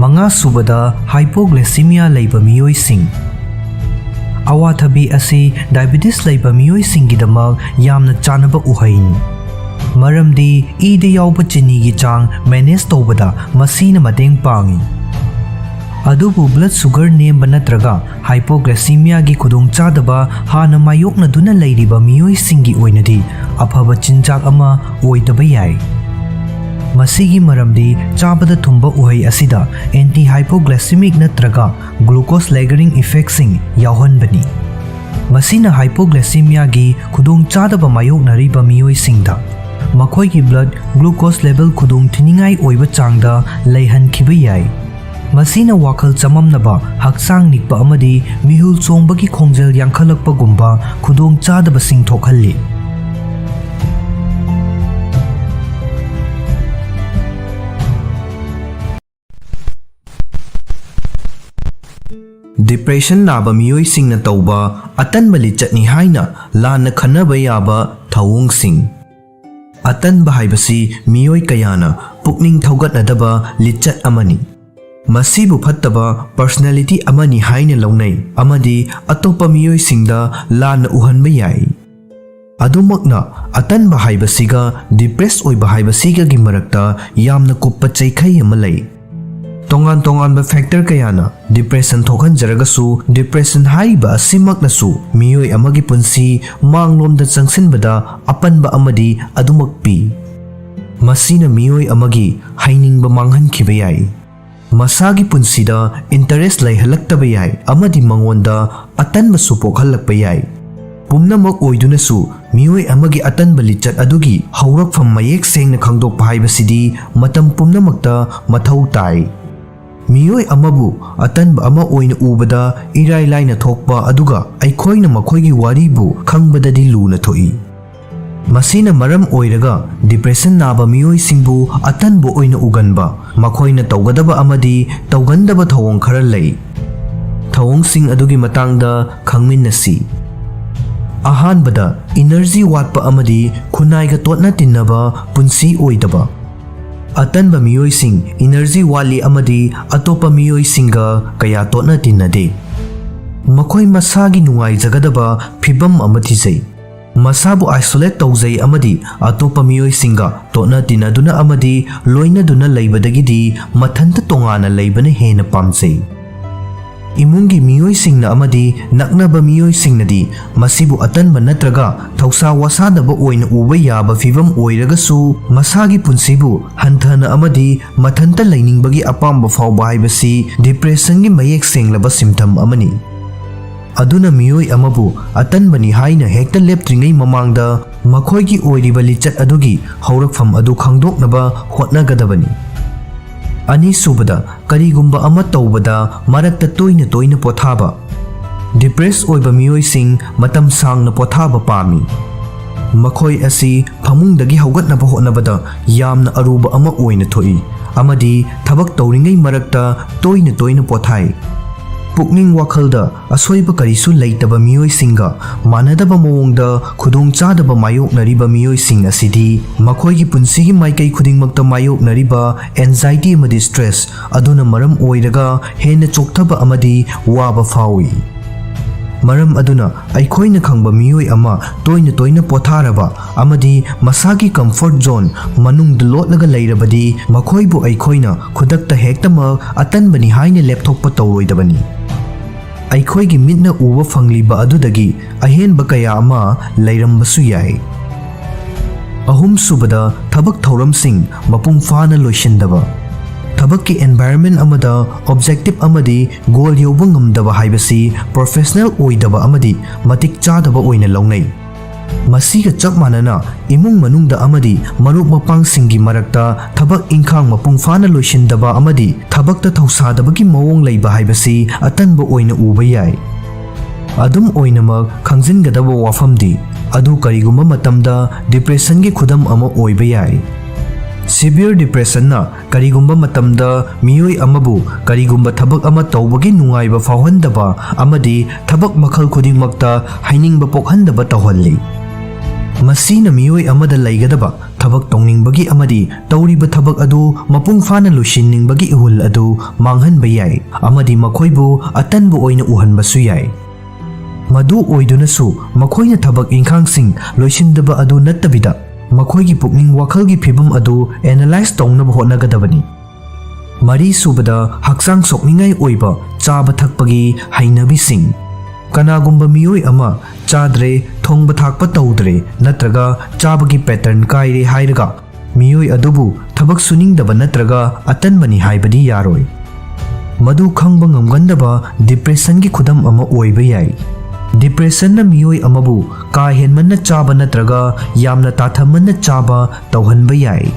ꯃꯉꯥꯁꯨꯕꯗ, hypoglycemia ꯂꯩꯕ ꯃꯤꯑꯣꯏꯁꯤꯡ꯫ ꯑꯋꯥꯊꯕꯤ ꯑꯁꯤ diabetes ꯂꯩꯕ ꯃꯤꯑꯣꯏꯁꯤꯡꯒꯤꯗꯃꯛ ꯌꯥꯝꯅ ꯆꯥꯅꯕ ꯎꯍꯩꯅꯤ, ꯃꯔꯝꯗꯤ ꯏꯗ ꯌꯥꯎꯕ ꯆꯤꯅꯤꯒꯤ ꯆꯥꯡ manage ꯇꯧꯕꯗ ꯃꯁꯤꯅ ꯃꯇꯦꯡ ꯄꯥꯡꯏ꯫ ꯑꯗꯨꯕꯨ blood sugar ꯅꯦꯝꯕ ꯅꯠꯇ꯭ꯔꯒ hypoglycemiaꯒꯤ ꯈꯨꯗꯣꯡꯆꯥꯗꯕ ꯍꯥꯟꯅ ꯃꯥꯌꯣꯛꯅꯗꯨꯅ ꯂꯩꯔꯤꯕ ꯃꯤꯑꯣꯏꯁꯤꯡꯒꯤ ꯑꯣꯏꯅꯗꯤ ꯑꯐꯕ ꯆꯤꯟꯖꯥꯛ ꯑꯃ ꯑꯣꯏꯗꯕ ꯌꯥꯏ꯫ ꯃꯁꯤꯒꯤ ꯃꯔꯝꯗꯤ ꯆꯥꯕꯗ ꯊꯨꯝꯕ ꯎꯍꯩ ꯑꯁꯤꯗ anti hypoglycemic ꯅꯠꯇ꯭ꯔꯒ glucose lowering effectꯁꯤꯡ ꯌꯥꯎꯍꯟꯕꯅꯤ꯫ ꯃꯁꯤꯅ hypoglycemiaꯒꯤ ꯈꯨꯗꯣꯡꯆꯥꯗꯕ ꯃꯥꯌꯣꯛꯅꯔꯤꯕ ꯃꯤꯑꯣꯏꯁꯤꯡꯗ ꯃꯈꯣꯏꯒꯤ blood glucose level ꯈꯨꯗꯣꯡ ꯊꯤꯅꯤꯡꯉꯥꯏ ꯑꯣꯏꯕ ꯆꯥꯡꯗ ꯂꯩꯍꯟꯈꯤꯕ ꯌꯥꯏ꯫ ꯃꯁꯤꯅ ꯋꯥꯈꯜ ꯆꯃꯝꯅꯕ, ꯍꯛꯆꯥꯡ ꯅꯤꯛꯄ ꯑꯃꯗꯤ ꯃꯤꯍꯨꯜ ꯆꯣꯡꯕꯒꯤ ꯈꯣꯡꯖꯦꯜ ꯌꯥꯡꯈꯠꯂꯛꯄꯒꯨꯝꯕ ꯈꯨꯗꯣꯡꯆꯥꯗꯕꯁꯤꯡ ꯊꯣꯛꯍꯜꯂꯤ꯫ Depression ꯅꯥꯕ ꯃꯤꯑꯣꯏꯁꯤꯡꯅ ꯇꯧꯕ ꯑꯇꯟꯕ ꯂꯤꯆꯠꯅꯤ ꯍꯥꯏꯅ ꯂꯥꯟꯅ ꯈꯟꯅꯕ ꯌꯥꯕ ꯊꯧꯑꯣꯡꯁꯤꯡ꯫ ꯑꯇꯟꯕ ꯍꯥꯏꯕꯁꯤ ꯃꯤꯑꯣꯏ ꯀꯌꯥꯅ ꯄꯨꯛꯅꯤꯡ ꯊꯧꯒꯠꯅꯗꯕ ꯂꯤꯆꯠ ꯑꯃꯅꯤ꯫ ꯃꯁꯤꯕꯨ ꯐꯠꯇꯕ personality ꯑꯃꯅꯤ ꯍꯥꯏꯅ ꯂꯧꯅꯩ ꯑꯃꯗꯤ ꯑꯇꯣꯞꯄ ꯃꯤꯑꯣꯏꯁꯤꯡꯗ ꯂꯥꯟꯅ ꯎꯍꯟꯕ ꯌꯥꯏ꯫ ꯑꯗꯨꯃꯛꯅ, ꯑꯇꯟꯕ ꯍꯥꯏꯕꯁꯤꯒ depress ꯑꯣꯏꯕ ꯍꯥꯏꯕꯁꯤꯒꯒꯤ ꯃꯔꯛꯇ ꯌꯥꯝꯅ ꯀꯨꯞꯄ ꯆꯩꯈꯩ ꯑꯃ ꯂꯩ꯫ ꯇꯣꯉꯥꯟ ꯇꯣꯉꯥꯟꯕ factor ꯀꯌꯥꯅ depression ꯊꯣꯛꯍꯟꯖꯔꯒꯁꯨ, depression ꯍꯥꯏꯔꯤꯕ ꯑꯁꯤꯃꯛꯅꯁꯨ ꯃꯤꯑꯣꯏ ꯑꯃꯒꯤ ꯄꯨꯟꯁꯤ ꯃꯥꯡꯂꯣꯝꯗ ꯆꯪꯁꯤꯟꯕꯗ ꯑꯄꯟꯕ ꯑꯃꯗꯤ ꯑꯗꯨꯃꯛ ꯄꯤ꯫ ꯃꯁꯤꯅ ꯃꯤꯑꯣꯏ ꯑꯃꯒꯤ ꯍꯩꯅꯤꯡꯕ ꯃꯥꯡꯍꯟꯈꯤꯕ ꯌꯥꯏ, ꯃꯁꯥꯒꯤ ꯄꯨꯟꯁꯤꯗ interest ꯂꯩꯍꯜꯂꯛꯇꯕ ꯌꯥꯏ ꯑꯃꯗꯤ ꯃꯉꯣꯟꯗ ꯑꯇꯟꯕꯁꯨ ꯄꯣꯛꯍꯜꯂꯛꯄ ꯌꯥꯏ꯫ ꯄꯨꯝꯅꯃꯛ ꯑꯣꯏꯗꯨꯅꯁꯨ, ꯃꯤꯑꯣꯏ ꯑꯃꯒꯤ ꯑꯇꯟꯕ ꯂꯤꯆꯠ ꯑꯗꯨꯒꯤ ꯍꯧꯔꯛꯐꯝ ꯃꯌꯦꯛ ꯁꯦꯡꯅ ꯈꯪꯗꯣꯛꯄ ꯍꯥꯏꯕꯁꯤꯗꯤ ꯃꯇꯝ ꯄꯨꯝꯅꯃꯛꯇ ꯃꯊꯧ ꯇꯥꯏ꯫ ꯃꯤꯑꯣꯏ ꯑꯃꯕꯨ ꯑꯇꯟꯕ ꯑꯃ ꯑꯣꯏꯅ ꯎꯕꯗ ꯏꯔꯥꯏ ꯂꯥꯏꯅ ꯊꯣꯛꯄ ꯑꯗꯨꯒ ꯑꯩꯈꯣꯏꯅ ꯃꯈꯣꯏꯒꯤ ꯋꯥꯔꯤꯕꯨ ꯈꯪꯕꯗꯗꯤ ꯂꯨꯅ ꯊꯣꯛꯏ꯫ ꯃꯁꯤꯅ ꯃꯔꯝ ꯑꯣꯏꯔꯒ depression ꯅꯥꯕ ꯃꯤꯑꯣꯏꯁꯤꯡꯕꯨ ꯑꯇꯟꯕ ꯑꯣꯏꯅ ꯎꯒꯟꯕ, ꯃꯈꯣꯏꯅ ꯇꯧꯒꯗꯕ ꯑꯃꯗꯤ ꯇꯧꯒꯟꯗꯕ ꯊꯧꯑꯣꯡ ꯈꯔ ꯂꯩ꯫ ꯊꯧꯑꯣꯡꯁꯤꯡ ꯑꯗꯨꯒꯤ ꯃꯇꯥꯡꯗ ꯈꯪꯃꯤꯟꯅꯁꯤ꯫ ꯑꯍꯥꯟꯕꯗ, energy ꯋꯥꯠꯄ ꯑꯃꯗꯤ ꯈꯨꯟꯅꯥꯏꯒ ꯇꯣꯠꯅ ꯇꯤꯟꯅꯕ ꯄꯨꯟꯁꯤ ꯑꯣꯏꯗꯕ꯫ ꯑꯇꯟꯕ ꯃꯤꯑꯣꯏꯁꯤꯡ energy ꯋꯥꯠꯂꯤ ꯑꯃꯗꯤ ꯑꯇꯣꯞꯄ ꯃꯤꯑꯣꯏꯁꯤꯡꯒ ꯀꯌꯥ ꯇꯣꯠꯅ ꯇꯤꯟꯅꯗꯦ꯫ ꯃꯈꯣꯏ ꯃꯁꯥꯒꯤ ꯅꯨꯡꯉꯥꯏꯖꯒꯗꯕ ꯐꯤꯚꯝ ꯑꯃ ꯊꯤꯖꯩ꯫ ꯃꯁꯥꯕꯨ isolate ꯇꯧꯖꯩ ꯑꯃꯗꯤ ꯑꯇꯣꯞꯄ ꯃꯤꯑꯣꯏꯁꯤꯡꯒ ꯇꯣꯠꯅ ꯇꯤꯟꯅꯗꯨꯅ ꯑꯃꯗꯤ ꯂꯣꯏꯅꯗꯨꯅ ꯂꯩꯕꯗꯒꯤꯗꯤ ꯃꯊꯟꯇ ꯇꯣꯉꯥꯟꯅ ꯂꯩꯕꯅ ꯍꯦꯟꯅ ꯄꯥꯝꯖꯩ꯫ ꯏꯃꯨꯡꯒꯤ ꯃꯤꯑꯣꯏꯁꯤꯡꯅ ꯑꯃꯗꯤ ꯅꯛꯅꯕ ꯃꯤꯑꯣꯏꯁꯤꯡꯅꯗꯤ ꯃꯁꯤꯕꯨ ꯑꯇꯟꯕ ꯅꯠꯇ꯭ꯔꯒ ꯊꯧꯁꯥ ꯋꯥꯁꯥꯗꯕ ꯑꯣꯏꯅ ꯎꯕ ꯌꯥꯕ ꯐꯤꯚꯝ ꯑꯣꯏꯔꯒꯁꯨ, ꯃꯁꯥꯒꯤ ꯄꯨꯟꯁꯤꯕꯨ ꯍꯟꯊꯅ ꯑꯃꯗꯤ ꯃꯊꯟꯇ ꯂꯩꯅꯤꯡꯕꯒꯤ ꯑꯄꯥꯝꯕ ꯐꯥꯎꯕ ꯍꯥꯏꯕꯁꯤ ꯗꯤꯄ꯭ꯔꯦꯁꯟꯒꯤ ꯃꯌꯦꯛ ꯁꯦꯡꯂꯕ ꯁꯤꯝꯇꯝ ꯑꯃꯅꯤ꯫ ꯑꯗꯨꯅ ꯃꯤꯑꯣꯏ ꯑꯃꯕꯨ ꯑꯇꯟꯕꯅꯤ ꯍꯥꯏꯅ ꯍꯦꯛꯇ ꯂꯦꯞꯇ꯭ꯔꯤꯉꯩ ꯃꯃꯥꯡꯗ ꯃꯈꯣꯏꯒꯤ ꯑꯣꯏꯔꯤꯕ ꯂꯤꯆꯠ ꯑꯗꯨꯒꯤ ꯍꯧꯔꯛꯐꯝ ꯑꯗꯨ ꯈꯪꯗꯣꯛꯅꯕ ꯍꯣꯠꯅꯒꯗꯕꯅꯤ꯫ ꯑꯅꯤꯁꯨꯕꯗ, ꯀꯔꯤꯒꯨꯝꯕ ꯑꯃ ꯇꯧꯕꯗ ꯃꯔꯛꯇ ꯇꯣꯏꯅ ꯇꯣꯏꯅ ꯄꯣꯊꯥꯕ꯫ ꯗꯤꯄ꯭ꯔꯦꯁ ꯑꯣꯏꯕ ꯃꯤꯑꯣꯏꯁꯤꯡ ꯃꯇꯝ ꯁꯥꯡꯅ ꯄꯣꯊꯥꯕ ꯄꯥꯝꯃꯤ꯫ ꯃꯈꯣꯏ ꯑꯁꯤ ꯐꯃꯨꯡꯗꯒꯤ ꯍꯧꯒꯠꯅꯕ ꯍꯣꯠꯅꯕꯗ ꯌꯥꯝꯅ ꯑꯔꯨꯕ ꯑꯃ ꯑꯣꯏꯅ ꯊꯣꯛꯏ ꯑꯃꯗꯤ ꯊꯕꯛ ꯇꯧꯔꯤꯉꯩ ꯃꯔꯛꯇ ꯇꯣꯏꯅ ꯇꯣꯏꯅ ꯄꯣꯊꯥꯏ꯫ ꯄꯨꯛꯅꯤꯡ ꯋꯥꯈꯜꯗ ꯑꯁꯣꯏꯕ ꯀꯔꯤꯁꯨ ꯂꯩꯇꯕ ꯃꯤꯑꯣꯏꯁꯤꯡꯒ ꯃꯥꯟꯅꯗꯕ ꯃꯑꯣꯡꯗ ꯈꯨꯗꯣꯡꯆꯥꯗꯕ ꯃꯥꯌꯣꯛꯅꯔꯤꯕ ꯃꯤꯑꯣꯏꯁꯤꯡ ꯑꯁꯤꯗꯤ ꯃꯈꯣꯏꯒꯤ ꯄꯨꯟꯁꯤꯒꯤ ꯃꯥꯏꯀꯩ ꯈꯨꯗꯤꯡꯃꯛꯇ ꯃꯥꯌꯣꯛꯅꯔꯤꯕ ꯑꯦꯟꯖꯥꯏꯇꯤ ꯑꯃꯗꯤ ꯁ꯭ꯇ꯭ꯔꯦꯁ ꯑꯗꯨꯅ ꯃꯔꯝ ꯑꯣꯏꯔꯒ ꯍꯦꯟꯅ ꯆꯣꯛꯊꯕ ꯑꯃꯗꯤ ꯋꯥꯕ ꯐꯥꯎꯏ꯫ ꯃꯔꯝ ꯑꯗꯨꯅ, ꯑꯩꯈꯣꯏꯅ ꯈꯪꯕ ꯃꯤꯑꯣꯏ ꯑꯃ ꯇꯣꯏꯅ ꯇꯣꯏꯅ ꯄꯣꯊꯥꯔꯕ ꯑꯃꯗꯤ ꯃꯁꯥꯒꯤ ꯀꯝꯐꯣꯔꯠ ꯖꯣꯟ ꯃꯅꯨꯡꯗ ꯂꯣꯠꯂꯒ ꯂꯩꯔꯕꯗꯤ, ꯃꯈꯣꯏꯕꯨ ꯑꯩꯈꯣꯏꯅ ꯈꯨꯗꯛꯇ ꯍꯦꯛꯇꯃꯛ ꯑꯇꯟꯕꯅꯤ ꯍꯥꯏꯅ ꯂꯦꯞꯊꯣꯛꯄ ꯇꯧꯔꯣꯏꯗꯕꯅꯤ꯫ ꯑꯩꯈꯣꯏꯒꯤ ꯃꯤꯠꯅ ꯎꯕ ꯐꯪꯂꯤꯕ ꯑꯗꯨꯗꯒꯤ ꯑꯍꯦꯟꯕ ꯀꯌꯥ ꯑꯃ ꯂꯩꯔꯝꯕꯁꯨ ꯌꯥꯏ꯫ ꯑꯍꯨꯝꯁꯨꯕꯗ, ꯊꯕꯛ ꯊꯧꯔꯝꯁꯤꯡ ꯃꯄꯨꯡ ꯐꯥꯅ ꯂꯣꯏꯁꯤꯟꯗꯕ꯫ ꯊꯕꯛꯀꯤ ꯑꯦꯟꯚꯥꯏꯔꯟꯃꯦꯟ ꯑꯃꯗ ꯑꯣꯕꯖꯦꯛꯇꯤꯚ ꯑꯃꯗꯤ ꯒꯣꯜ ꯌꯧꯕ ꯉꯝꯗꯕ ꯍꯥꯏꯕꯁꯤ ꯄ꯭ꯔꯣꯐꯦꯁꯅꯦꯜ ꯑꯣꯏꯗꯕ ꯑꯃꯗꯤ ꯃꯇꯤꯛ ꯆꯥꯗꯕ ꯑꯣꯏꯅ ꯂꯧꯅꯩ꯫ ꯃꯁꯤꯒ ꯆꯞ ꯃꯥꯟꯅꯅ, ꯏꯃꯨꯡ ꯃꯅꯨꯡꯗ ꯑꯃꯗꯤ ꯃꯔꯨꯞ ꯃꯄꯥꯡꯁꯤꯡꯒꯤ ꯃꯔꯛꯇ ꯊꯕꯛ ꯏꯪꯈꯥꯡ ꯃꯄꯨꯡ ꯐꯥꯅ ꯂꯣꯏꯁꯤꯟꯗꯕ ꯑꯃꯗꯤ ꯊꯕꯛꯇ ꯊꯧꯁꯥꯗꯕꯒꯤ ꯃꯑꯣꯡ ꯂꯩꯕ ꯍꯥꯏꯕꯁꯤ ꯑꯇꯟꯕ ꯑꯣꯏꯅ ꯎꯕ ꯌꯥꯏ꯫ ꯑꯗꯨꯝ ꯑꯣꯏꯅꯃꯛ, ꯈꯪꯖꯤꯟꯒꯗꯕ ꯋꯥꯐꯝꯗꯤ, ꯑꯗꯨ ꯀꯔꯤꯒꯨꯝꯕ ꯃꯇꯝꯗ ꯗꯤꯄ꯭ꯔꯦꯁꯟꯒꯤ ꯈꯨꯗꯝ ꯑꯃ ꯑꯣꯏꯕ ꯌꯥꯏ꯫ ꯁꯤꯚꯤꯌꯔ ꯗꯤꯄ꯭ꯔꯦꯁꯟꯅ ꯀꯔꯤꯒꯨꯝꯕ ꯃꯇꯝꯗ ꯃꯤꯑꯣꯏ ꯑꯃꯕꯨ ꯀꯔꯤꯒꯨꯝꯕ ꯊꯕꯛ ꯑꯃ ꯇꯧꯕꯒꯤ ꯅꯨꯡꯉꯥꯏꯕ ꯐꯥꯎꯍꯟꯗꯕ ꯑꯃꯗꯤ ꯊꯕꯛ ꯃꯈꯜ ꯈꯨꯗꯤꯡꯃꯛꯇ ꯍꯩꯅꯤꯡꯕ ꯄꯣꯛꯍꯟꯗꯕ ꯇꯧꯍꯜꯂꯤ꯫ ꯃꯁꯤꯅ ꯃꯤꯑꯣꯏ ꯑꯃꯗ ꯂꯩꯒꯗꯕ ꯊꯕꯛ ꯇꯧꯅꯤꯡꯕꯒꯤ ꯑꯃꯗꯤ ꯇꯧꯔꯤꯕ ꯊꯕꯛ ꯑꯗꯨ ꯃꯄꯨꯡ ꯐꯥꯅ ꯂꯣꯏꯁꯤꯟꯅꯤꯡꯕꯒꯤ ꯏꯍꯨꯜ ꯑꯗꯨ ꯃꯥꯡꯍꯟꯕ ꯌꯥꯏ ꯑꯃꯗꯤ ꯃꯈꯣꯏꯕꯨ ꯑꯇꯟꯕ ꯑꯣꯏꯅ ꯎꯍꯟꯕꯁꯨ ꯌꯥꯏ꯫ ꯃꯗꯨ ꯑꯣꯏꯗꯨꯅꯁꯨ, ꯃꯈꯣꯏꯅ ꯊꯕꯛ ꯏꯪꯈꯥꯡꯁꯤꯡ ꯂꯣꯏꯁꯤꯟꯗꯕ ꯑꯗꯨ ꯅꯠꯇꯕꯤꯗ, ꯃꯈꯣꯏꯒꯤ ꯄꯨꯛꯅꯤꯡ ꯋꯥꯈꯜꯒꯤ ꯐꯤꯚꯝ ꯑꯗꯨ ꯑꯦꯅꯥꯂꯥꯏꯖ ꯇꯧꯅꯕ ꯍꯣꯠꯅꯒꯗꯕꯅꯤ꯫ ꯃꯔꯤꯁꯨꯕꯗ, ꯍꯛꯆꯥꯡ ꯁꯣꯛꯅꯤꯡꯉꯥꯏ ꯑꯣꯏꯕ ꯆꯥꯕ ꯊꯛꯄꯒꯤ ꯍꯩꯅꯕꯤꯁꯤꯡ꯫ ꯀꯅꯥꯒꯨꯝꯕ ꯃꯤꯑꯣꯏ ꯑꯃ ꯆꯥꯗ꯭ꯔꯦ, ꯊꯣꯡꯕ ꯊꯥꯛꯄ ꯇꯧꯗ꯭ꯔꯦ ꯅꯠꯇ꯭ꯔꯒ ꯆꯥꯕꯒꯤ pattern ꯀꯥꯏꯔꯦ ꯍꯥꯏꯔꯒ ꯃꯤꯑꯣꯏ ꯑꯗꯨꯕꯨ ꯊꯕꯛ ꯁꯨꯅꯤꯡꯗꯕ ꯅꯠꯇ꯭ꯔꯒ ꯑꯇꯟꯕꯅꯤ ꯍꯥꯏꯕꯗꯤ ꯌꯥꯔꯣꯏ꯫ ꯃꯗꯨ ꯈꯪꯕ ꯉꯝꯒꯟꯗꯕ depressionꯒꯤ ꯈꯨꯗꯝ ꯑꯃ ꯑꯣꯏꯕ ꯌꯥꯏ꯫ Depressionꯅ ꯃꯤꯑꯣꯏ ꯑꯃꯕꯨ ꯀꯥ ꯍꯦꯟꯃꯟꯅ ꯆꯥꯕ ꯅꯠꯇ꯭ꯔꯒ ꯌꯥꯝꯅ ꯇꯥꯊꯃꯟꯅ ꯆꯥꯕ ꯇꯧꯍꯟꯕ ꯌꯥꯏ꯫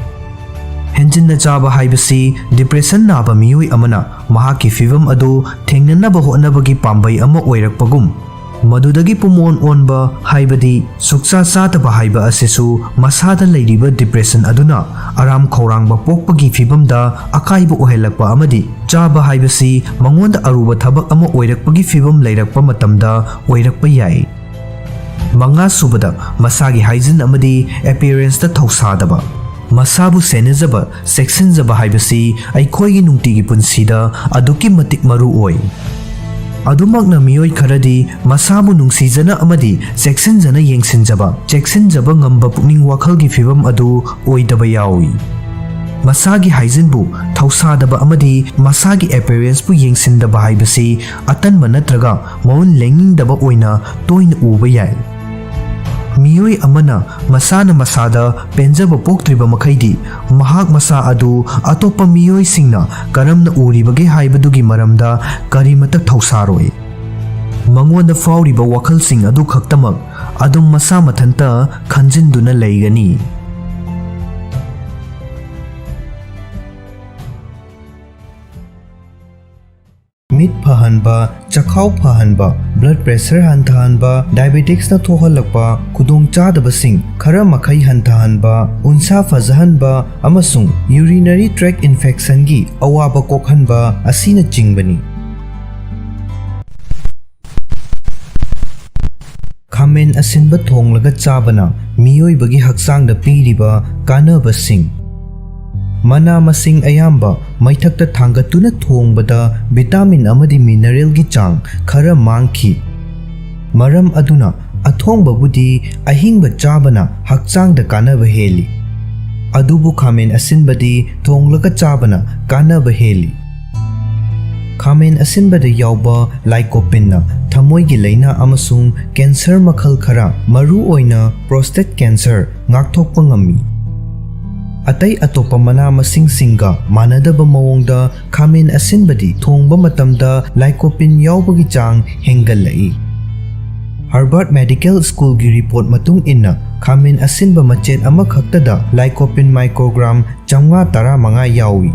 ꯍꯦꯟꯖꯤꯟꯅ ꯆꯥꯕ ꯍꯥꯏꯕꯁꯤ depression ꯅꯥꯕ ꯃꯤꯑꯣꯏ ꯑꯃꯅ ꯃꯍꯥꯛꯀꯤ ꯐꯤꯚꯝ ꯑꯗꯨ ꯊꯦꯡꯅꯅꯕ ꯍꯣꯠꯅꯕꯒꯤ ꯄꯥꯝꯕꯩ ꯑꯃ ꯑꯣꯏꯔꯛꯄꯒꯨꯝ, ꯃꯗꯨꯗꯒꯤ ꯄꯨꯝꯑꯣꯟ ꯑꯣꯟꯕ, ꯍꯥꯏꯕꯗꯤ ꯁꯨꯛꯆꯥ ꯆꯥꯗꯕ ꯍꯥꯏꯕ ꯑꯁꯤꯁꯨ ꯃꯁꯥꯗ ꯂꯩꯔꯤꯕ depression ꯑꯗꯨꯅ ꯑꯔꯥꯝ ꯈꯧꯔꯥꯡꯕ ꯄꯣꯛꯄꯒꯤ ꯐꯤꯚꯝꯗ ꯑꯀꯥꯏꯕ ꯑꯣꯏꯍꯜꯂꯛꯄ ꯑꯃꯗꯤ ꯆꯥꯕ ꯍꯥꯏꯕꯁꯤ ꯃꯉꯣꯟꯗ ꯑꯔꯨꯕ ꯊꯕꯛ ꯑꯃ ꯑꯣꯏꯔꯛꯄꯒꯤ ꯐꯤꯚꯝ ꯂꯩꯔꯛꯄ ꯃꯇꯝꯗ ꯑꯣꯏꯔꯛꯄ ꯌꯥꯏ꯫ ꯃꯉꯥꯁꯨꯕꯗ, ꯃꯁꯥꯒꯤ hygiene ꯑꯃꯗꯤ appearanceꯇ ꯊꯧꯁꯥꯗꯕ꯫ ꯃꯁꯥꯕꯨ ꯁꯦꯟꯅꯖꯕ, ꯆꯦꯛꯁꯤꯟꯖꯕ ꯍꯥꯏꯕꯁꯤ ꯑꯩꯈꯣꯏꯒꯤ ꯅꯨꯡꯇꯤꯒꯤ ꯄꯨꯟꯁꯤꯗ ꯑꯗꯨꯛꯀꯤ ꯃꯇꯤꯛ ꯃꯔꯨ ꯑꯣꯏ꯫ ꯑꯗꯨꯃꯛꯅ ꯃꯤꯑꯣꯏ ꯈꯔꯗꯤ ꯃꯁꯥꯕꯨ ꯅꯨꯡꯁꯤꯖꯅ ꯑꯃꯗꯤ ꯆꯦꯛꯁꯤꯟꯖꯅ ꯌꯦꯡꯁꯤꯟꯖꯕ, ꯆꯦꯛꯁꯤꯟꯖꯕ ꯉꯝꯕ ꯄꯨꯛꯅꯤꯡ ꯋꯥꯈꯜꯒꯤ ꯐꯤꯚꯝ ꯑꯗꯨ ꯑꯣꯏꯗꯕ ꯌꯥꯎꯏ꯫ ꯃꯁꯥꯒꯤ hygieneꯕꯨ ꯊꯧꯁꯥꯗꯕ ꯑꯃꯗꯤ ꯃꯁꯥꯒꯤ appearanceꯄꯨ ꯌꯦꯡꯁꯤꯟꯗꯕ ꯍꯥꯏꯕꯁꯤ ꯑꯇꯟꯕ ꯅꯠꯇ꯭ꯔꯒ ꯃꯑꯣꯡ ꯂꯦꯡꯅꯤꯡꯗꯕ ꯑꯣꯏꯅ ꯇꯣꯏꯅ ꯎꯕ ꯌꯥꯏ꯫ ꯃꯤꯑꯣꯏ ꯑꯃꯅ ꯃꯁꯥꯅ ꯃꯁꯥꯗ ꯄꯦꯟꯖꯕ ꯄꯣꯛꯇ꯭ꯔꯤꯕ ꯃꯈꯩꯗꯤ, ꯃꯍꯥꯛ ꯃꯁꯥ ꯑꯗꯨ ꯑꯇꯣꯞꯄ ꯃꯤꯑꯣꯏꯁꯤꯡꯅ ꯀꯔꯝꯅ ꯎꯔꯤꯕꯒꯦ ꯍꯥꯏꯕꯗꯨꯒꯤ ꯃꯔꯝꯗ ꯀꯔꯤꯃꯠꯇ ꯊꯧꯁꯥꯔꯣꯏ꯫ ꯃꯉꯣꯟꯗ ꯐꯥꯎꯔꯤꯕ ꯋꯥꯈꯜꯁꯤꯡ ꯑꯗꯨ ꯈꯛꯇꯃꯛ ꯑꯗꯨꯝ ꯃꯁꯥ ꯃꯊꯟꯇ ꯈꯟꯖꯤꯟꯗꯨꯅ ꯂꯩꯒꯅꯤ꯫ ꯃꯤꯠ ꯐꯍꯟꯕ, ꯆꯈꯥꯎ ꯐꯍꯟꯕ, blood pressure ꯍꯟꯊꯍꯟꯕ, diabeticsꯅ ꯊꯣꯛꯍꯜꯂꯛꯄ ꯈꯨꯗꯣꯡꯆꯥꯗꯕꯁꯤꯡ ꯈꯔ ꯃꯈꯩ ꯍꯟꯊꯍꯟꯕ, ꯎꯟꯁꯥ ꯐꯖꯍꯟꯕ ꯑꯃꯁꯨꯡ urinary tract infectionꯒꯤ ꯑꯋꯥꯕ ꯀꯣꯛꯍꯟꯕ ꯑꯁꯤꯅꯆꯤꯡꯕꯅꯤ꯫ ꯈꯥꯃꯦꯟ ꯑꯁꯤꯟꯕ ꯊꯣꯡꯂꯒ ꯆꯥꯕꯅ ꯃꯤꯑꯣꯏꯕꯒꯤ ꯍꯛꯆꯥꯡꯗ ꯄꯤꯔꯤꯕ ꯀꯥꯟꯅꯕꯁꯤꯡ꯫ ꯃꯅꯥ ꯃꯁꯤꯡ ꯑꯌꯥꯝꯕ ꯃꯩꯊꯛꯇ ꯊꯥꯡꯒꯠꯇꯨꯅ ꯊꯣꯡꯕꯗ vitamin ꯑꯃꯗꯤ mineralꯒꯤ ꯆꯥꯡ ꯈꯔ ꯃꯥꯡꯈꯤ꯫ ꯃꯔꯝ ꯑꯗꯨꯅ ꯑꯊꯣꯡꯕꯕꯨꯗꯤ ꯑꯍꯤꯡꯕ ꯆꯥꯕꯅ ꯍꯛꯆꯥꯡꯗ ꯀꯥꯟꯅꯕ ꯍꯦꯜꯂꯤ꯫ ꯑꯗꯨꯕꯨ ꯈꯥꯃꯦꯟ ꯑꯁꯤꯟꯕꯗꯤ ꯊꯣꯡꯂꯒ ꯆꯥꯕꯅ ꯀꯥꯟꯅꯕ ꯍꯦꯜꯂꯤ꯫ ꯈꯥꯃꯦꯟ ꯑꯁꯤꯟꯕꯗ ꯌꯥꯎꯕ ꯂꯥꯏꯀꯣꯄꯤꯟꯅ ꯊꯃꯣꯏꯒꯤ ꯂꯥꯏꯅꯥ ꯑꯃꯁꯨꯡ ꯀꯦꯟꯁꯔ ꯃꯈꯜ ꯈꯔ, ꯃꯔꯨꯑꯣꯏꯅ prostate cancer, ꯉꯥꯛꯊꯣꯛꯄ ꯉꯝꯃꯤ꯫ ꯑꯇꯩ ꯑꯇꯣꯞꯄ ꯃꯅꯥ ꯃꯁꯤꯡꯁꯤꯡꯒ ꯃꯥꯟꯅꯗꯕ ꯃꯑꯣꯡꯗ, ꯈꯥꯃꯦꯟ ꯑꯁꯤꯟꯕꯗꯤ ꯊꯣꯡꯕ ꯃꯇꯝꯗ ꯂꯥꯏꯀꯣꯄꯤꯟ ꯌꯥꯎꯕꯒꯤ ꯆꯥꯡ ꯍꯦꯟꯒꯠꯂꯛꯏ꯫ Harvard Medical Schoolꯒꯤ report ꯃꯇꯨꯡ ꯏꯟꯅ, ꯈꯥꯃꯦꯟ ꯑꯁꯤꯟꯕ ꯃꯆꯦꯠ ꯑꯃꯈꯛꯇꯗ ꯂꯥꯏꯀꯣꯄꯤꯟ microgram ꯆꯥꯝꯃꯉꯥ ꯇꯔꯥꯃꯉꯥ ꯌꯥꯎꯏ꯫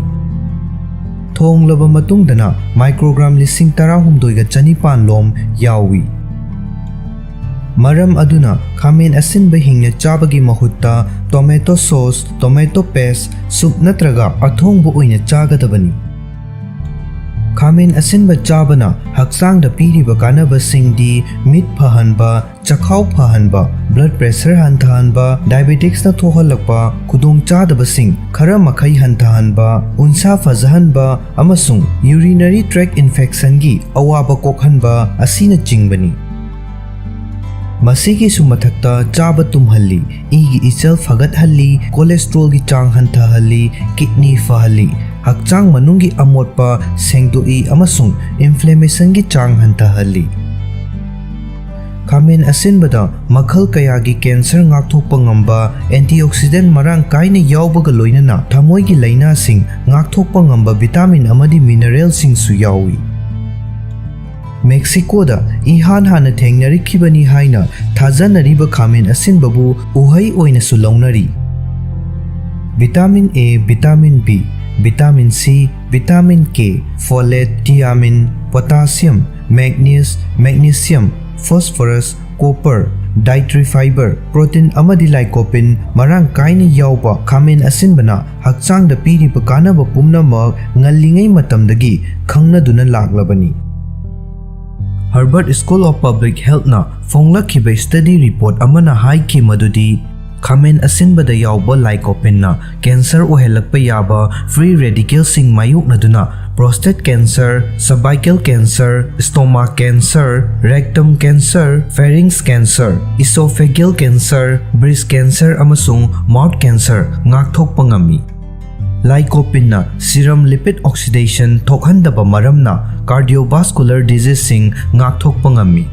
ꯊꯣꯡꯂꯕ ꯃꯇꯨꯡꯗꯅ microgram ꯂꯤꯁꯤꯡ ꯇꯔꯥꯍꯨꯝꯗꯣꯏꯒ ꯆꯅꯤꯄꯥꯟ ꯂꯣꯝ ꯌꯥꯎꯏ꯫ ꯃꯔꯝ ꯑꯗꯨꯅ, ꯈꯥꯃꯦꯟ ꯑꯁꯤꯟꯕ ꯍꯤꯡꯅ ꯆꯥꯕꯒꯤ ꯃꯍꯨꯠꯇ tomato sauce, tomato paste, soup ꯅꯠꯇ꯭ꯔꯒ ꯑꯊꯣꯡꯕ ꯑꯣꯏꯅ ꯆꯥꯒꯗꯕꯅꯤ꯫ ꯈꯥꯃꯦꯟ ꯑꯁꯤꯟꯕ ꯆꯥꯕꯅ ꯍꯛꯆꯥꯡꯗ ꯄꯤꯔꯤꯕ ꯀꯥꯟꯅꯕꯁꯤꯡꯗꯤ ꯃꯤꯠ ꯐꯍꯟꯕ, ꯆꯈꯥꯎ ꯐꯍꯟꯕ, blood pressure ꯍꯟꯊꯍꯟꯕ, diabeticsꯅ ꯊꯣꯛꯍꯜꯂꯛꯄ ꯈꯨꯗꯣꯡꯆꯥꯗꯕꯁꯤꯡ ꯈꯔ ꯃꯈꯩ ꯍꯟꯊꯍꯟꯕ, ꯎꯟꯁꯥ ꯐꯖꯍꯟꯕ ꯑꯃꯁꯨꯡ urinary tract infectionꯒꯤ ꯑꯋꯥꯕ ꯀꯣꯛꯍꯟꯕ ꯑꯁꯤꯅꯆꯤꯡꯕꯅꯤ꯫ ꯃꯁꯤꯒꯤꯁꯨ ꯃꯊꯛꯇ, ꯆꯥꯕ ꯇꯨꯝꯍꯜꯂꯤ, ꯏꯒꯤ ꯏꯆꯦꯜ ꯐꯒꯠꯍꯜꯂꯤ, cholesterolꯒꯤ ꯆꯥꯡ ꯍꯟꯊꯍꯜꯂꯤ, kidney ꯐꯍꯜꯂꯤ, ꯍꯛꯆꯥꯡ ꯃꯅꯨꯡꯒꯤ ꯑꯃꯣꯠꯄ ꯁꯦꯡꯗꯣꯛꯏ ꯑꯃꯁꯨꯡ inflammationꯒꯤ ꯆꯥꯡ ꯍꯟꯊꯍꯜꯂꯤ꯫ ꯈꯥꯃꯦꯟ ꯑꯁꯤꯟꯕꯗ ꯃꯈꯜ ꯀꯌꯥꯒꯤ ꯀꯦꯟꯁꯔ ꯉꯥꯛꯊꯣꯛꯄ ꯉꯝꯕ antioxidant ꯃꯔꯥꯡ ꯀꯥꯏꯅ ꯌꯥꯎꯕꯒ ꯂꯣꯏꯅꯅ ꯊꯃꯣꯏꯒꯤ ꯂꯥꯏꯅꯥꯁꯤꯡ ꯉꯥꯛꯊꯣꯛꯄ ꯉꯝꯕ vitamin ꯑꯃꯗꯤ mineralꯁꯤꯡꯁꯨ ꯌꯥꯎꯏ꯫ ꯃꯦꯛꯁꯤꯀꯣꯗ ꯏꯍꯥꯟ ꯍꯥꯟꯅ ꯊꯦꯡꯅꯔꯛꯈꯤꯕꯅꯤ ꯍꯥꯏꯅ ꯊꯥꯖꯅꯔꯤꯕ ꯈꯥꯃꯦꯟ ꯑꯁꯤꯟꯕꯕꯨ ꯎꯍꯩ ꯑꯣꯏꯅꯁꯨ ꯂꯧꯅꯔꯤ꯫ Vitamin A, vitamin B, vitamin C, vitamin K, folate, thiamine, potassium, manganese, magnesium, phosphorus, copper, dietary fiber, protein ꯑꯃꯗꯤ lycopene ꯃꯔꯥꯡ ꯀꯥꯏꯅ ꯌꯥꯎꯕ ꯈꯥꯃꯦꯟ ꯑꯁꯤꯟꯕꯅ ꯍꯛꯆꯥꯡꯗ ꯄꯤꯔꯤꯕ ꯀꯥꯟꯅꯕ ꯄꯨꯝꯅꯃꯛ ꯉꯜꯂꯤꯉꯩ ꯃꯇꯝꯗꯒꯤ ꯈꯪꯅꯗꯨꯅ ꯂꯥꯛꯂꯕꯅꯤ꯫ Harvard School of Public Healthꯅ ꯐꯣꯡꯂꯛꯈꯤꯕ study report ꯑꯃꯅ ꯍꯥꯏꯈꯤ ꯃꯗꯨꯗꯤ, ꯈꯥꯃꯦꯟ ꯑꯁꯤꯟꯕꯗ ꯌꯥꯎꯕ ꯂꯥꯏꯀꯣꯄꯤꯟꯅ ꯀꯦꯟꯁꯔ ꯑꯣꯏꯍꯜꯂꯛꯄ ꯌꯥꯕ free radicalꯁꯤꯡ ꯃꯥꯌꯣꯛꯅꯗꯨꯅ prostate cancer, cervical cancer, stomach cancer, rectum cancer, pharynx cancer, esophageal cancer, breast cancer ꯑꯃꯁꯨꯡ mouth cancer ꯉꯥꯛꯊꯣꯛꯄ ꯉꯝꯃꯤ꯫ Lycopene-ꯅ serum lipid oxidation ꯊꯣꯛꯍꯟꯗꯕ ꯃꯔꯝꯅ cardiovascular disease-ꯁꯤꯡ ꯉꯥꯛꯊꯣꯛꯄ ꯉꯝꯃꯤ꯫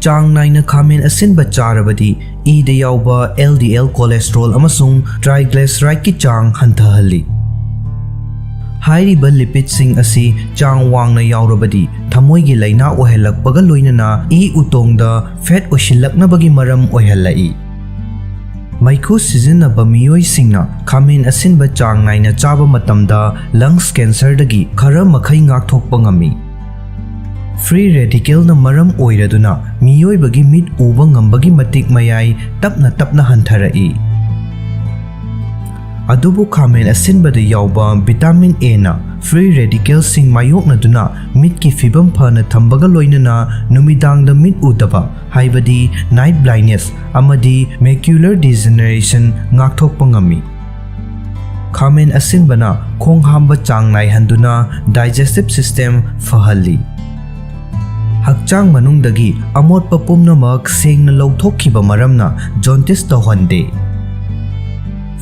ꯆꯥꯡ ꯅꯥꯏꯅ ꯈꯥꯃꯦꯟ ꯑꯁꯤꯟꯕ ꯆꯥꯔꯕꯗꯤ ꯏꯗ ꯌꯥꯎꯕ L D L cholesterol ꯑꯃꯁꯨꯡ triglyceride-ꯀꯤ ꯆꯥꯡ ꯍꯟꯊꯍꯜꯂꯤ꯫ ꯍꯥꯏꯔꯤꯕ lipid-ꯁꯤꯡ ꯑꯁꯤ ꯆꯥꯡ ꯋꯥꯡꯅ ꯌꯥꯎꯔꯕꯗꯤ ꯊꯃꯣꯏꯒꯤ ꯂꯥꯏꯅꯥ ꯑꯣꯏꯍꯜꯂꯛꯄꯒ ꯂꯣꯏꯅꯅ ꯏ ꯎꯇꯣꯡꯗ fat ꯑꯣꯏꯁꯤꯜꯂꯛꯅꯕꯒꯤ ꯃꯔꯝ ꯑꯣꯏꯍꯜꯂꯛꯏ꯫ ꯃꯩꯈꯨ ꯁꯤꯖꯤꯟꯅꯕ ꯃꯤꯑꯣꯏꯁꯤꯡꯅ ꯈꯥꯃꯦꯟ ꯑꯁꯤꯟꯕ ꯆꯥꯡ ꯅꯥꯏꯅ ꯆꯥꯕ ꯃꯇꯝꯗ lungs cancer-ꯗꯒꯤ ꯈꯔ ꯃꯈꯩ ꯉꯥꯛꯊꯣꯛꯄ ꯉꯝꯃꯤ꯫ Free radical-ꯅ ꯃꯔꯝ ꯑꯣꯏꯔꯗꯨꯅ ꯃꯤꯑꯣꯏꯕꯒꯤ ꯃꯤꯠ ꯎꯕ ꯉꯝꯕꯒꯤ ꯃꯇꯤꯛ ꯃꯌꯥꯏ ꯇꯞꯅ ꯇꯞꯅ ꯍꯟꯊꯔꯛꯏ꯫ ꯑꯗꯨꯕꯨ ꯈꯥꯃꯦꯟ ꯑꯁꯤꯟꯕꯗ ꯌꯥꯎꯕ vitamin A-ꯅ free radical-ꯁꯤꯡ ꯃꯥꯌꯣꯛꯅꯗꯨꯅ ꯃꯤꯠꯀꯤ ꯐꯤꯕꯝ ꯐꯅ ꯊꯝꯕꯒ ꯂꯣꯏꯅꯅ ꯅꯨꯃꯤꯗꯥꯡꯗ ꯃꯤꯠ ꯎꯗꯕ, ꯍꯥꯏꯕꯗꯤ night blindness ꯑꯃꯗꯤ macular degeneration ꯉꯥꯛꯊꯣꯛꯄ ꯉꯝꯃꯤ꯫ ꯈꯥꯃꯦꯟ ꯑꯁꯤꯟꯕꯅ ꯈꯣꯡ ꯍꯥꯝꯕ ꯆꯥꯡ ꯅꯥꯏꯍꯟꯗꯨꯅ digestive system ꯐꯍꯜꯂꯤ꯫ ꯍꯛꯆꯥꯡ ꯃꯅꯨꯡꯗꯒꯤ ꯑꯃꯣꯠꯄ ꯄꯨꯝꯅꯃꯛ ꯁꯦꯡꯅ ꯂꯧꯊꯣꯛꯈꯤꯕ ꯃꯔꯝꯅ jaundice ꯇꯧꯍꯟꯗꯦ꯫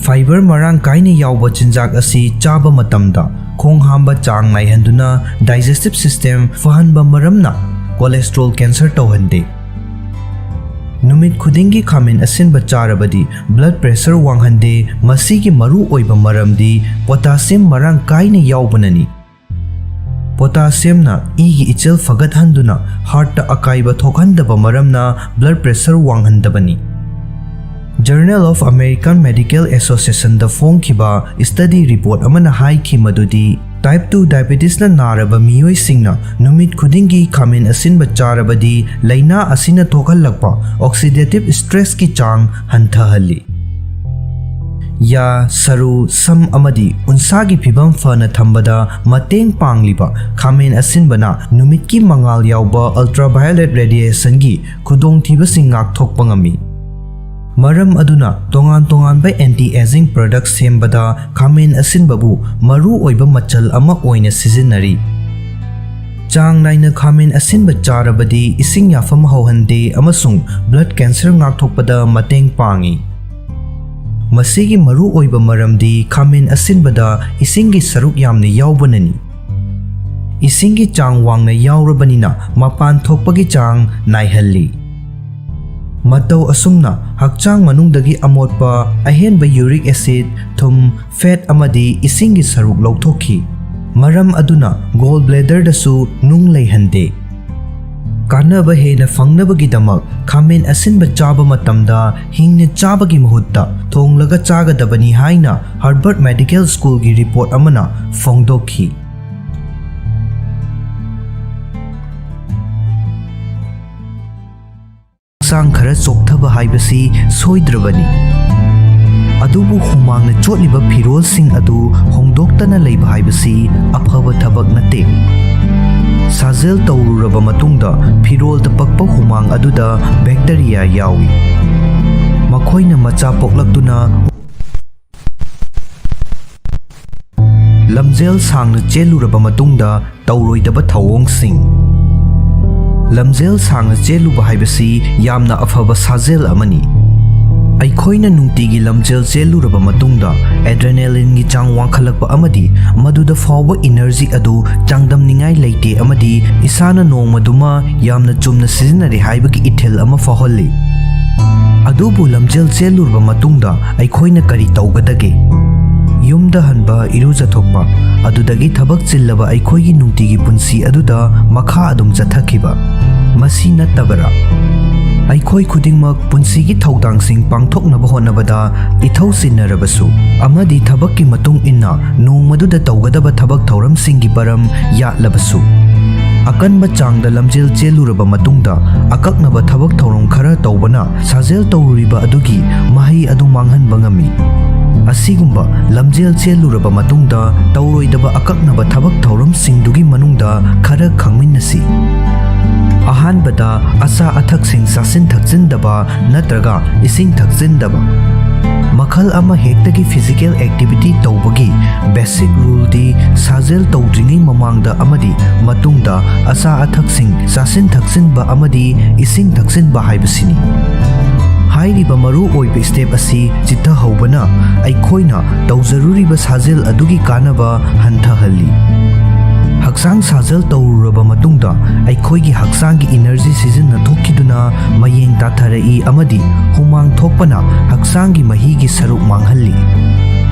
Fiber ꯃꯔꯥꯡ ꯀꯥꯏꯅ ꯌꯥꯎꯕ ꯆꯤꯟꯖꯥꯛ ꯑꯁꯤ ꯆꯥꯕ ꯃꯇꯝꯗ ꯈꯣꯡ ꯍꯥꯝꯕ ꯆꯥꯡ ꯅꯥꯏꯍꯟꯗꯨꯅ digestive system ꯐꯍꯟꯕ ꯃꯔꯝꯅ cholesterol cancer ꯇꯧꯍꯟꯗꯦ꯫ ꯅꯨꯃꯤꯠ ꯈꯨꯗꯤꯡꯒꯤ ꯈꯥꯃꯦꯟ ꯑꯁꯤꯟꯕ ꯆꯥꯔꯕꯗꯤ blood pressure ꯋꯥꯡꯍꯟꯗꯦ꯫ ꯃꯁꯤꯒꯤ ꯃꯔꯨ ꯑꯣꯏꯕ ꯃꯔꯝꯗꯤ potassium ꯃꯔꯥꯡ ꯀꯥꯏꯅ ꯌꯥꯎꯕꯅꯅꯤ꯫ Potassium-ꯅ ꯏꯒꯤ ꯏꯆꯦꯜ ꯐꯒꯠꯍꯟꯗꯨꯅ heart-ꯇ ꯑꯀꯥꯏꯕ ꯊꯣꯛꯍꯟꯗꯕ ꯃꯔꯝꯅ blood pressure ꯋꯥꯡꯍꯟꯗꯕꯅꯤ꯫ Journal of American Medical Association-ꯗ ꯐꯣꯡꯈꯤꯕ study report ꯑꯃꯅ ꯍꯥꯏꯈꯤ ꯃꯗꯨꯗꯤ type two diabetes-ꯅ ꯅꯥꯔꯕ ꯃꯤꯑꯣꯏꯁꯤꯡꯅ ꯅꯨꯃꯤꯠ ꯈꯨꯗꯤꯡꯒꯤ ꯈꯥꯃꯦꯟ ꯑꯁꯤꯟꯕ ꯆꯥꯔꯕꯗꯤ ꯂꯥꯏꯅꯥ ꯑꯁꯤꯅ ꯊꯣꯛꯍꯜꯂꯛꯄ oxidative stress-ꯀꯤ ꯆꯥꯡ ꯍꯟꯊꯍꯜꯂꯤ꯫ ꯌꯥ, ꯁꯔꯨ, ꯁꯝ ꯑꯃꯗꯤ ꯎꯟꯁꯥꯒꯤ ꯐꯤꯕꯝ ꯐꯅ ꯊꯝꯕꯗ ꯃꯇꯦꯡ ꯄꯥꯡꯂꯤꯕ ꯈꯥꯃꯦꯟ ꯑꯁꯤꯟꯕꯅ ꯅꯨꯃꯤꯠꯀꯤ ꯃꯉꯥꯜ ꯌꯥꯎꯕ ultraviolet radiation-ꯒꯤ ꯈꯨꯗꯣꯡꯊꯤꯕꯁꯤꯡ ꯉꯥꯛꯊꯣꯛꯄ ꯉꯝꯃꯤ꯫ ꯃꯔꯝ ꯑꯗꯨꯅ ꯇꯣꯉꯥꯟ ꯇꯣꯉꯥꯟꯕ anti-aging product ꯁꯦꯝꯕꯗ ꯈꯥꯃꯦꯟ ꯑꯁꯤꯟꯕꯕꯨ ꯃꯔꯨ ꯑꯣꯏꯕ ꯃꯆꯜ ꯑꯃ ꯑꯣꯏꯅ ꯁꯤꯖꯤꯟꯅꯔꯤ꯫ ꯆꯥꯡ ꯅꯥꯏꯅ ꯈꯥꯃꯦꯟ ꯑꯁꯤꯟꯕ ꯆꯥꯔꯕꯗꯤ ꯏꯁꯤꯡ ꯌꯥꯐꯝ ꯍꯧꯍꯟꯗꯦ ꯑꯃꯁꯨꯡ blood cancer ꯉꯥꯛꯊꯣꯛꯄꯗ ꯃꯇꯦꯡ ꯄꯥꯡꯏ꯫ ꯃꯁꯤꯒꯤ ꯃꯔꯨꯑꯣꯏꯕ ꯃꯔꯝꯗꯤ ꯈꯥꯃꯦꯟ ꯑꯁꯤꯟꯕꯗ ꯏꯁꯤꯡꯒꯤ ꯁꯔꯨꯛ ꯌꯥꯝꯅ ꯌꯥꯎꯕꯅꯅꯤ꯫ ꯏꯁꯤꯡꯒꯤ ꯆꯥꯡ ꯋꯥꯡꯅ ꯌꯥꯎꯔꯕꯅꯤꯅ ꯃꯄꯥꯟ ꯊꯣꯛꯄꯒꯤ ꯆꯥꯡ ꯅꯥꯏꯍꯜꯂꯤ꯫ ꯃꯇꯧ ꯑꯁꯨꯝꯅ ꯍꯛꯆꯥꯡ ꯃꯅꯨꯡꯗꯒꯤ ꯑꯃꯣꯠꯄ, ꯑꯍꯦꯟꯕ uric acid, ꯊꯨꯝ, fat ꯑꯃꯗꯤ ꯏꯁꯤꯡꯒꯤ ꯁꯔꯨꯛ ꯂꯧꯊꯣꯛꯈꯤ꯫ ꯃꯔꯝ ꯑꯗꯨꯅ gall bladderꯗꯁꯨ ꯅꯨꯡ ꯂꯩꯍꯟꯗꯦ꯫ ꯀꯥꯟꯅꯕ ꯍꯦꯟꯅ ꯐꯪꯅꯕꯒꯤꯗꯃꯛ ꯈꯥꯃꯦꯟ ꯑꯁꯤꯟꯕ ꯆꯥꯕ ꯃꯇꯝꯗ ꯍꯤꯡꯅ ꯆꯥꯕꯒꯤ ꯃꯍꯨꯠꯇ ꯊꯣꯡꯂꯒ ꯆꯥꯒꯗꯕꯅꯤ ꯍꯥꯏꯅ Harvard Medical Schoolꯒꯤ report ꯑꯃꯅ ꯐꯣꯡꯗꯣꯛꯈꯤ꯫ ꯍꯛꯆꯥꯡ ꯈꯔ ꯆꯣꯛꯊꯕ ꯍꯥꯏꯕꯁꯤ ꯁꯣꯏꯗ꯭ꯔꯕꯅꯤ꯫ ꯑꯗꯨꯕꯨ ꯍꯨꯃꯥꯡꯅ ꯆꯣꯠꯂꯤꯕ ꯐꯤꯔꯣꯜꯁꯤꯡ ꯑꯗꯨ ꯍꯣꯡꯗꯣꯛꯇꯅ ꯂꯩꯕ ꯍꯥꯏꯕꯁꯤ ꯑꯐꯕ ꯊꯕꯛ ꯅꯠꯇꯦ꯫ ꯁꯥꯖꯦꯜ ꯇꯧꯔꯨꯔꯕ ꯃꯇꯨꯡꯗ ꯐꯤꯔꯣꯜꯗ ꯄꯛꯄ ꯍꯨꯃꯥꯡ ꯑꯗꯨꯗ bacteria ꯌꯥꯎꯏ꯫ ꯃꯈꯣꯏꯅ ꯃꯆꯥ ꯄꯣꯛꯂꯛꯇꯨꯅ ꯂꯝꯖꯦꯜ ꯁꯥꯡꯅ ꯆꯦꯜꯂꯨꯔꯕ ꯃꯇꯨꯡꯗ ꯇꯧꯔꯣꯏꯗꯕ ꯊꯧꯑꯣꯡꯁꯤꯡ꯫ ꯂꯝꯖꯦꯜ ꯁꯥꯡꯅ ꯆꯦꯜꯂꯨꯕ ꯍꯥꯏꯕꯁꯤ ꯌꯥꯝꯅ ꯑꯐꯕ ꯁꯥꯖꯦꯜ ꯑꯃꯅꯤ꯫ ꯑꯩꯈꯣꯏꯅ ꯅꯨꯡꯇꯤꯒꯤ ꯂꯝꯖꯦꯜ ꯆꯦꯜꯂꯨꯔꯕ ꯃꯇꯨꯡꯗ adrenalineꯒꯤ ꯆꯥꯡ ꯋꯥꯡꯈꯠꯂꯛꯄ ꯑꯃꯗꯤ ꯃꯗꯨꯗ ꯐꯥꯎꯕ energy ꯑꯗꯨ ꯆꯥꯡꯗꯝꯅꯤꯡꯉꯥꯏ ꯂꯩꯇꯦ ꯑꯃꯗꯤ ꯏꯁꯥꯅ ꯅꯣꯡꯃꯗꯨꯃ ꯌꯥꯝꯅ ꯆꯨꯝꯅ ꯁꯤꯖꯤꯟꯅꯔꯦ ꯍꯥꯏꯕꯒꯤ ꯏꯊꯤꯜ ꯑꯃ ꯐꯥꯎꯍꯜꯂꯤ꯫ ꯑꯗꯨꯕꯨ ꯂꯝꯖꯦꯜ ꯆꯦꯜꯂꯨꯔꯕ ꯃꯇꯨꯡꯗ ꯑꯩꯈꯣꯏꯅ ꯀꯔꯤ ꯇꯧꯒꯗꯒꯦ? ꯌꯨꯝꯗ ꯍꯟꯕ, ꯏꯔꯨꯖꯊꯣꯛꯄ, ꯑꯗꯨꯗꯒꯤ ꯊꯕꯛ ꯆꯤꯜꯂꯕ ꯑꯩꯈꯣꯏꯒꯤ ꯅꯨꯡꯇꯤꯒꯤ ꯄꯨꯟꯁꯤ ꯑꯗꯨꯗ ꯃꯈꯥ ꯑꯗꯨꯝ ꯆꯠꯊꯈꯤꯕ꯫ ꯃꯁꯤ ꯅꯠꯇꯕꯔꯥ? ꯑꯩꯈꯣꯏ ꯈꯨꯗꯤꯡꯃꯛ ꯄꯨꯟꯁꯤꯒꯤ ꯊꯧꯗꯥꯡꯁꯤꯡ ꯄꯥꯡꯊꯣꯛꯅꯕ ꯍꯣꯠꯅꯕꯗ ꯏꯊꯧ ꯆꯤꯟꯅꯔꯕꯁꯨ ꯑꯃꯗꯤ ꯊꯕꯛꯀꯤ ꯃꯇꯨꯡ ꯏꯟꯅ ꯅꯣꯡꯃꯗꯨꯗ ꯇꯧꯒꯗꯕ ꯊꯕꯛ ꯊꯧꯔꯝꯁꯤꯡꯒꯤ ꯄꯔꯝ ꯌꯥꯠꯂꯕꯁꯨ, ꯑꯀꯟꯕ ꯆꯥꯡꯗ ꯂꯝꯖꯦꯜ ꯆꯦꯜꯂꯨꯔꯕ ꯃꯇꯨꯡꯗ ꯑꯀꯛꯅꯕ ꯊꯕꯛ ꯊꯧꯔꯝ ꯈꯔ ꯇꯧꯕꯅ ꯁꯥꯖꯦꯜ ꯇꯧꯔꯨꯔꯤꯕ ꯑꯗꯨꯒꯤ ꯃꯍꯩ ꯑꯗꯨ ꯃꯥꯡꯍꯟꯕ ꯉꯝꯃꯤ꯫ ꯑꯁꯤꯒꯨꯝꯕ ꯂꯝꯖꯦꯜ ꯆꯦꯜꯂꯨꯔꯕ ꯃꯇꯨꯡꯗ ꯇꯧꯔꯣꯏꯗꯕ ꯑꯀꯛꯅꯕ ꯊꯕꯛ ꯊꯧꯔꯝꯁꯤꯡꯗꯨꯒꯤ ꯃꯅꯨꯡꯗ ꯈꯔ ꯈꯪꯃꯤꯟꯅꯁꯤ꯫ ꯑꯍꯥꯟꯕꯗ, ꯑꯆꯥ ꯑꯊꯛꯁꯤꯡ ꯆꯥꯁꯤꯟ ꯊꯛꯆꯤꯟꯗꯕ ꯅꯠꯇ꯭ꯔꯒ ꯏꯁꯤꯡ ꯊꯛꯆꯤꯟꯗꯕ꯫ ꯃꯈꯜ ꯑꯃ ꯍꯦꯛꯇꯒꯤ physical activity ꯇꯧꯕꯒꯤ basic ruleꯗꯤ ꯁꯥꯖꯦꯜ ꯇꯧꯗ꯭ꯔꯤꯉꯩ ꯃꯃꯥꯡꯗ ꯑꯃꯗꯤ ꯃꯇꯨꯡꯗ ꯑꯆꯥ ꯑꯊꯛꯁꯤꯡ ꯆꯥꯁꯤꯟ ꯊꯛꯆꯤꯟꯕ ꯑꯃꯗꯤ ꯏꯁꯤꯡ ꯊꯛꯆꯤꯟꯕ ꯍꯥꯏꯕꯁꯤꯅꯤ꯫ ꯍꯥꯏꯔꯤꯕ ꯃꯔꯨ ꯑꯣꯏꯕ ꯁ꯭ꯇꯦꯞ ꯑꯁꯤ ꯆꯤꯠꯊꯍꯧꯕꯅ ꯑꯩꯈꯣꯏꯅ ꯇꯧꯖꯔꯨꯔꯤꯕ ꯁꯥꯖꯦꯜ ꯑꯗꯨꯒꯤ ꯀꯥꯟꯅꯕ ꯍꯟꯊꯍꯜꯂꯤ꯫ ꯍꯛꯆꯥꯡ ꯁꯥꯖꯦꯜ ꯇꯧꯔꯨꯔꯕ ꯃꯇꯨꯡꯗ ꯑꯩꯈꯣꯏꯒꯤ ꯍꯛꯆꯥꯡꯒꯤ ꯏꯅꯔꯖꯤ ꯁꯤꯖꯤꯟꯅꯊꯣꯛꯈꯤꯗꯨꯅ ꯃꯌꯦꯡ ꯇꯥꯊꯔꯛꯏ ꯑꯃꯗꯤ ꯍꯨꯃꯥꯡ ꯊꯣꯛꯄꯅ ꯍꯛꯆꯥꯡꯒꯤ ꯃꯍꯤꯒꯤ ꯁꯔꯨꯛ ꯃꯥꯡꯍꯜꯂꯤ꯫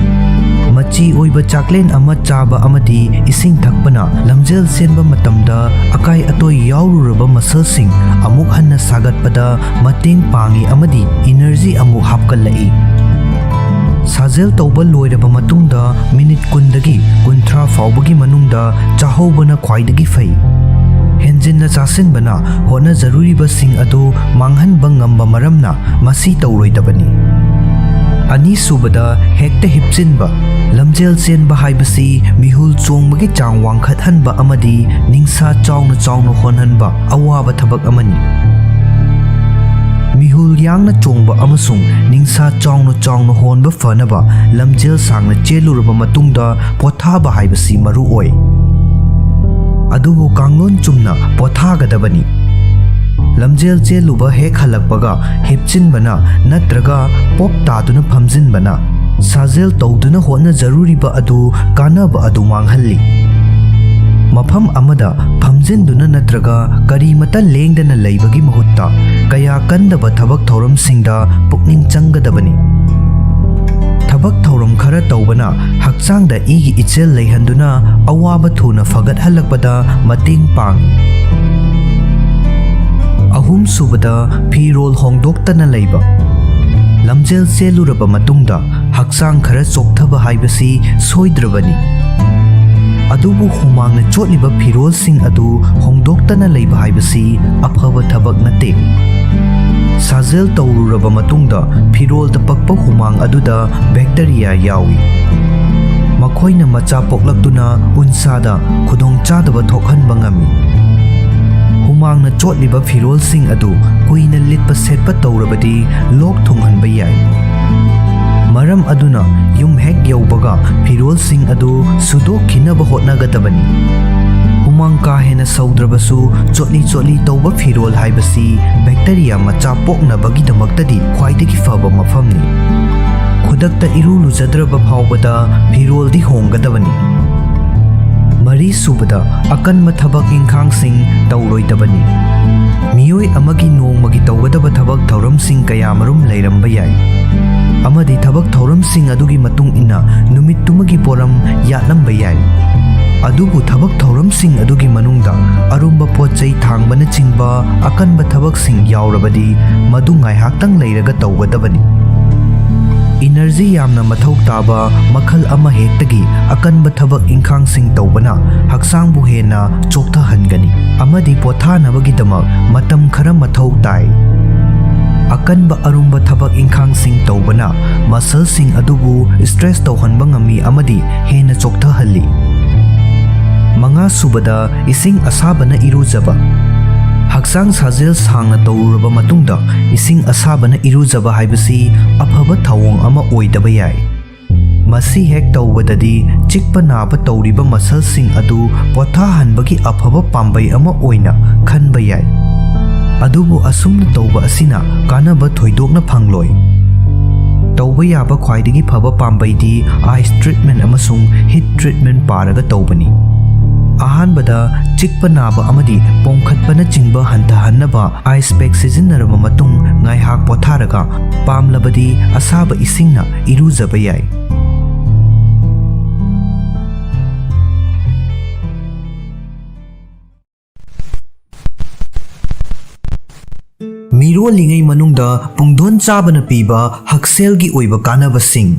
ꯃꯆꯤ ꯑꯣꯏꯕ ꯆꯥꯛꯂꯦꯟ ꯑꯃ ꯆꯥꯕ ꯑꯃꯗꯤ ꯏꯁꯤꯡ ꯊꯛꯄꯅ ꯂꯝꯖꯦꯜ ꯆꯦꯟꯕ ꯃꯇꯝꯗ ꯑꯀꯥꯏ ꯑꯇꯣꯏ ꯌꯥꯎꯔꯨꯔꯕ ꯃꯁꯜꯁꯤꯡ ꯑꯃꯨꯛ ꯍꯟꯅ ꯁꯥꯒꯠꯄꯗ ꯃꯇꯦꯡ ꯄꯥꯡꯏ ꯑꯃꯗꯤ ꯏꯅꯔꯖꯤ ꯑꯃꯨꯛ ꯍꯥꯞꯀꯠꯂꯛꯏ꯫ ꯁꯥꯖꯦꯜ ꯇꯧꯕ ꯂꯣꯏꯔꯕ ꯃꯇꯨꯡꯗ ꯃꯤꯅꯤꯠ ꯀꯨꯟꯗꯒꯤ ꯀꯨꯟꯊ꯭ꯔꯥ ꯐꯥꯎꯕꯒꯤ ꯃꯅꯨꯡꯗ ꯆꯥꯍꯧꯕꯅ ꯈ꯭ꯋꯥꯏꯗꯒꯤ ꯐꯩ꯫ ꯍꯦꯟꯖꯤꯟꯅ ꯆꯥꯁꯤꯟꯕꯅ ꯍꯣꯠꯅꯖꯔꯨꯔꯤꯕꯁꯤꯡ ꯑꯗꯨ ꯃꯥꯡꯍꯟꯕ ꯉꯝꯕ ꯃꯔꯝꯅ ꯃꯁꯤ ꯇꯧꯔꯣꯏꯗꯕꯅꯤ꯫ ꯑꯅꯤꯁꯨꯕꯗ, ꯍꯦꯛꯇ ꯍꯤꯞꯆꯤꯟꯕ꯫ ꯂꯝꯖꯦꯜ ꯆꯦꯟꯕ ꯍꯥꯏꯕꯁꯤ ꯃꯤꯍꯨꯜ ꯆꯣꯡꯕꯒꯤ ꯆꯥꯡ ꯋꯥꯡꯈꯠꯍꯟꯕ ꯑꯃꯗꯤ ꯅꯤꯡꯁꯥ ꯆꯥꯎꯅ ꯆꯥꯎꯅ ꯍꯣꯟꯍꯟꯕ ꯑꯋꯥꯕ ꯊꯕꯛ ꯑꯃꯅꯤ꯫ ꯃꯤꯍꯨꯜ ꯌꯥꯡꯅ ꯆꯣꯡꯕ ꯑꯃꯁꯨꯡ ꯅꯤꯡꯁꯥ ꯆꯥꯎꯅ ꯆꯥꯎꯅ ꯍꯣꯟꯕ ꯐꯅꯕ ꯂꯝꯖꯦꯜ ꯁꯥꯡꯅ ꯆꯦꯜꯂꯨꯔꯕ ꯃꯇꯨꯡꯗ ꯄꯣꯊꯥꯕ ꯍꯥꯏꯕꯁꯤ ꯃꯔꯨ ꯑꯣꯏ꯫ ꯑꯗꯨꯕꯨ ꯀꯥꯡꯂꯣꯟ ꯆꯨꯝꯅ ꯄꯣꯊꯥꯒꯗꯕꯅꯤ꯫ ꯂꯝꯖꯦꯜ ꯆꯦꯜꯂꯨꯕ ꯍꯦꯛ ꯍꯜꯂꯛꯄꯒ ꯍꯤꯞꯆꯤꯟꯕꯅ ꯅꯠꯇ꯭ꯔꯒ ꯄꯣꯞ ꯇꯥꯗꯨꯅ ꯐꯝꯖꯤꯟꯕꯅ ꯁꯥꯖꯦꯜ ꯇꯧꯗꯨꯅ ꯍꯣꯠꯅꯖꯔꯨꯔꯤꯕ ꯑꯗꯨ ꯀꯥꯟꯅꯕ ꯑꯗꯨ ꯃꯥꯡꯍꯜꯂꯤ꯫ ꯃꯐꯝ ꯑꯃꯗ ꯐꯝꯖꯤꯟꯗꯨꯅ ꯅꯠꯇ꯭ꯔꯒ ꯀꯔꯤꯃꯇ ꯂꯦꯡꯗꯅ ꯂꯩꯕꯒꯤ ꯃꯍꯨꯠꯇ ꯀꯌꯥ ꯀꯟꯗꯕ ꯊꯕꯛ ꯊꯧꯔꯝꯁꯤꯡꯗ ꯄꯨꯛꯅꯤꯡ ꯆꯪꯒꯗꯕꯅꯤ꯫ ꯊꯕꯛ ꯊꯧꯔꯝ ꯈꯔ ꯇꯧꯕꯅ ꯍꯛꯆꯥꯡꯗ ꯏꯒꯤ ꯏꯆꯦꯜ ꯂꯩꯍꯟꯗꯨꯅ ꯑꯋꯥꯕ ꯊꯨꯅ ꯐꯒꯠꯍꯜꯂꯛꯄꯗ ꯃꯇꯦꯡ ꯄꯥꯡꯏ꯫ ꯑꯍꯨꯝꯁꯨꯕꯗ, ꯐꯤꯔꯣꯜ ꯍꯣꯡꯗꯣꯛꯇꯅ ꯂꯩꯕ꯫ ꯂꯝꯖꯦꯜ ꯆꯦꯜꯂꯨꯔꯕ ꯃꯇꯨꯡꯗ ꯍꯛꯆꯥꯡ ꯈꯔ ꯆꯣꯛꯊꯕ ꯍꯥꯏꯕꯁꯤ ꯁꯣꯏꯗ꯭ꯔꯕꯅꯤ꯫ ꯑꯗꯨꯕꯨ ꯍꯨꯃꯥꯡꯅ ꯆꯣꯠꯂꯤꯕ ꯐꯤꯔꯣꯜꯁꯤꯡ ꯑꯗꯨ ꯍꯣꯡꯗꯣꯛꯇꯅ ꯂꯩꯕ ꯍꯥꯏꯕꯁꯤ ꯑꯐꯕ ꯊꯕꯛ ꯅꯠꯇꯦ꯫ ꯁꯥꯖꯦꯜ ꯇꯧꯔꯨꯔꯕ ꯃꯇꯨꯡꯗ ꯐꯤꯔꯣꯜꯗ ꯄꯛꯄ ꯍꯨꯃꯥꯡ ꯑꯗꯨꯗ ꯕꯦꯛꯇꯔꯤꯌꯥ ꯌꯥꯎꯏ꯫ ꯃꯈꯣꯏꯅ ꯃꯆꯥ ꯄꯣꯛꯂꯛꯇꯨꯅ ꯎꯟꯁꯥꯗ ꯈꯨꯗꯣꯡꯆꯥꯗꯕ ꯊꯣꯛꯍꯟꯕ ꯉꯝꯃꯤ꯫ ꯍꯨꯃꯥꯡꯅ ꯆꯣꯠꯂꯤꯕ ꯐꯤꯔꯣꯜꯁꯤꯡ ꯑꯗꯨ ꯀꯨꯏꯅ ꯂꯤꯠꯄ ꯁꯦꯠꯄ ꯇꯧꯔꯕꯗꯤ ꯂꯣꯛ ꯊꯨꯡꯍꯟꯕ ꯌꯥꯏ꯫ ꯃꯔꯝ ꯑꯗꯨꯅ ꯌꯨꯝ ꯍꯦꯛ ꯌꯧꯕꯒ ꯐꯤꯔꯣꯜꯁꯤꯡ ꯑꯗꯨ ꯁꯨꯗꯣꯛꯈꯤꯅꯕ ꯍꯣꯠꯅꯒꯗꯕꯅꯤ꯫ ꯍꯨꯃꯥꯡ ꯀꯥ ꯍꯦꯟꯅ ꯁꯧꯗ꯭ꯔꯕꯁꯨ, ꯆꯣꯠꯂꯤ ꯆꯣꯠꯂꯤ ꯇꯧꯕ ꯐꯤꯔꯣꯜ ꯍꯥꯏꯕꯁꯤ bacteria ꯃꯆꯥ ꯄꯣꯛꯅꯕꯒꯤꯗꯃꯛꯇꯗꯤ ꯈ꯭ꯋꯥꯏꯗꯒꯤ ꯐꯕ ꯃꯐꯝꯅꯤ꯫ ꯈꯨꯗꯛꯇ ꯏꯔꯨ ꯂꯨꯖꯗ꯭ꯔꯕ ꯐꯥꯎꯕꯗ ꯐꯤꯔꯣꯜꯗꯤ ꯍꯣꯡꯒꯗꯕꯅꯤ꯫ ꯃꯔꯤ ꯁꯨꯕꯗ, ꯑꯀꯟꯕ ꯊꯕꯛ ꯏꯪꯈꯥꯡꯁꯤꯡ ꯇꯧꯔꯣꯏꯗꯕꯅꯤ꯫ ꯃꯤꯑꯣꯏ ꯑꯃꯒꯤ ꯅꯣꯡꯃꯒꯤ ꯇꯧꯒꯗꯕ ꯊꯕꯛ ꯊꯧꯔꯝꯁꯤꯡ ꯀꯌꯥꯃꯔꯨꯝ ꯂꯩꯔꯝꯕ ꯌꯥꯏ, ꯑꯃꯗꯤ ꯊꯕꯛ ꯊꯧꯔꯝꯁꯤꯡ ꯑꯗꯨꯒꯤ ꯃꯇꯨꯡ ꯏꯟꯅ ꯅꯨꯃꯤꯠꯇꯨꯃꯒꯤ ꯄꯣꯠꯂꯝ ꯌꯥꯠꯂꯝꯕ ꯌꯥꯏ꯫ ꯑꯗꯨꯕꯨ ꯊꯕꯛ ꯊꯧꯔꯝꯁꯤꯡ ꯑꯗꯨꯒꯤ ꯃꯅꯨꯡꯗ ꯑꯔꯨꯝꯕ ꯄꯣꯠ ꯆꯩ ꯊꯥꯡꯕꯅꯆꯤꯡꯕ ꯑꯀꯟꯕ ꯊꯕꯛꯁꯤꯡ ꯌꯥꯎꯔꯕꯗꯤ, ꯃꯗꯨ ꯉꯥꯏꯍꯥꯛꯇꯪ ꯂꯩꯔꯒ ꯇꯧꯒꯗꯕꯅꯤ꯫ Energy ꯌꯥꯝꯅ ꯃꯊꯧ ꯇꯥꯕ ꯃꯈꯜ ꯑꯃ ꯍꯦꯛꯇꯒꯤ ꯑꯀꯟꯕ ꯊꯕꯛ ꯏꯪꯈꯥꯡꯁꯤꯡ ꯇꯧꯕꯅ ꯍꯛꯆꯥꯡꯕꯨ ꯍꯦꯟꯅ ꯆꯣꯛꯊꯍꯟꯒꯅꯤ ꯑꯃꯗꯤ ꯄꯣꯊꯥꯅꯕꯒꯤꯗꯃꯛ ꯃꯇꯝ ꯈꯔ ꯃꯊꯧ ꯇꯥꯏ꯫ ꯑꯀꯟꯕ ꯑꯔꯨꯝꯕ ꯊꯕꯛ ꯏꯪꯈꯥꯡꯁꯤꯡ ꯇꯧꯕꯅ muscleꯁꯤꯡ ꯑꯗꯨꯕꯨ stress ꯇꯧꯍꯟꯕ ꯉꯝꯃꯤ ꯑꯃꯗꯤ ꯍꯦꯟꯅ ꯆꯣꯛꯊꯍꯜꯂꯤ꯫ ꯃꯉꯥ ꯁꯨꯕꯗ, ꯏꯁꯤꯡ ꯑꯁꯥꯕꯅ ꯏꯔꯨꯖꯕ꯫ ꯍꯛꯆꯥꯡ ꯁꯥꯖꯦꯜ ꯁꯥꯡꯅ ꯇꯧꯔꯨꯔꯕ ꯃꯇꯨꯡꯗ ꯏꯁꯤꯡ ꯑꯁꯥꯕꯅ ꯏꯔꯨꯖꯕ ꯍꯥꯏꯕꯁꯤ ꯑꯐꯕ ꯊꯧꯑꯣꯡ ꯑꯃ ꯑꯣꯏꯗꯕ ꯌꯥꯏ꯫ ꯃꯁꯤ ꯍꯦꯛ ꯇꯧꯕꯗꯗꯤ ꯆꯤꯛꯄ ꯅꯥꯕ ꯇꯧꯔꯤꯕ muscleꯁꯤꯡ ꯑꯗꯨ ꯄꯣꯊꯥꯍꯟꯕꯒꯤ ꯑꯐꯕ ꯄꯥꯝꯕꯩ ꯑꯃ ꯑꯣꯏꯅ ꯈꯟꯕ ꯌꯥꯏ꯫ ꯑꯗꯨꯕꯨ ꯑꯁꯨꯝꯅ ꯇꯧꯕ ꯑꯁꯤꯅ ꯀꯥꯟꯅꯕ ꯊꯣꯏꯗꯣꯛꯅ ꯐꯪꯂꯣꯏ꯫ ꯇꯧꯕ ꯌꯥꯕ ꯈ꯭ꯋꯥꯏꯗꯒꯤ ꯐꯕ ꯄꯥꯝꯕꯩꯗꯤ ice treatment ꯑꯃꯁꯨꯡ heat treatment ꯄꯥꯔꯒ ꯇꯧꯕꯅꯤ꯫ ꯑꯍꯥꯟꯕꯗ, ꯆꯤꯛꯄ ꯅꯥꯕ ꯑꯃꯗꯤ ꯄꯣꯝꯈꯠꯄꯅꯆꯤꯡꯕ ꯍꯟꯊꯍꯟꯅꯕ ice pack ꯁꯤꯖꯤꯟꯅꯔꯕ ꯃꯇꯨꯡ ꯉꯥꯏꯍꯥꯛ ꯄꯣꯊꯥꯔꯒ, ꯄꯥꯝꯂꯕꯗꯤ ꯑꯁꯥꯕ ꯏꯁꯤꯡꯅ ꯏꯔꯨꯖꯕ ꯌꯥꯏ꯫ ꯃꯤꯔꯣꯜꯂꯤꯉꯩ ꯃꯅꯨꯡꯗ ꯄꯨꯡꯗꯣꯟ ꯆꯥꯕꯅ ꯄꯤꯕ ꯍꯛꯁꯦꯜꯒꯤ ꯑꯣꯏꯕ ꯀꯥꯟꯅꯕꯁꯤꯡ꯫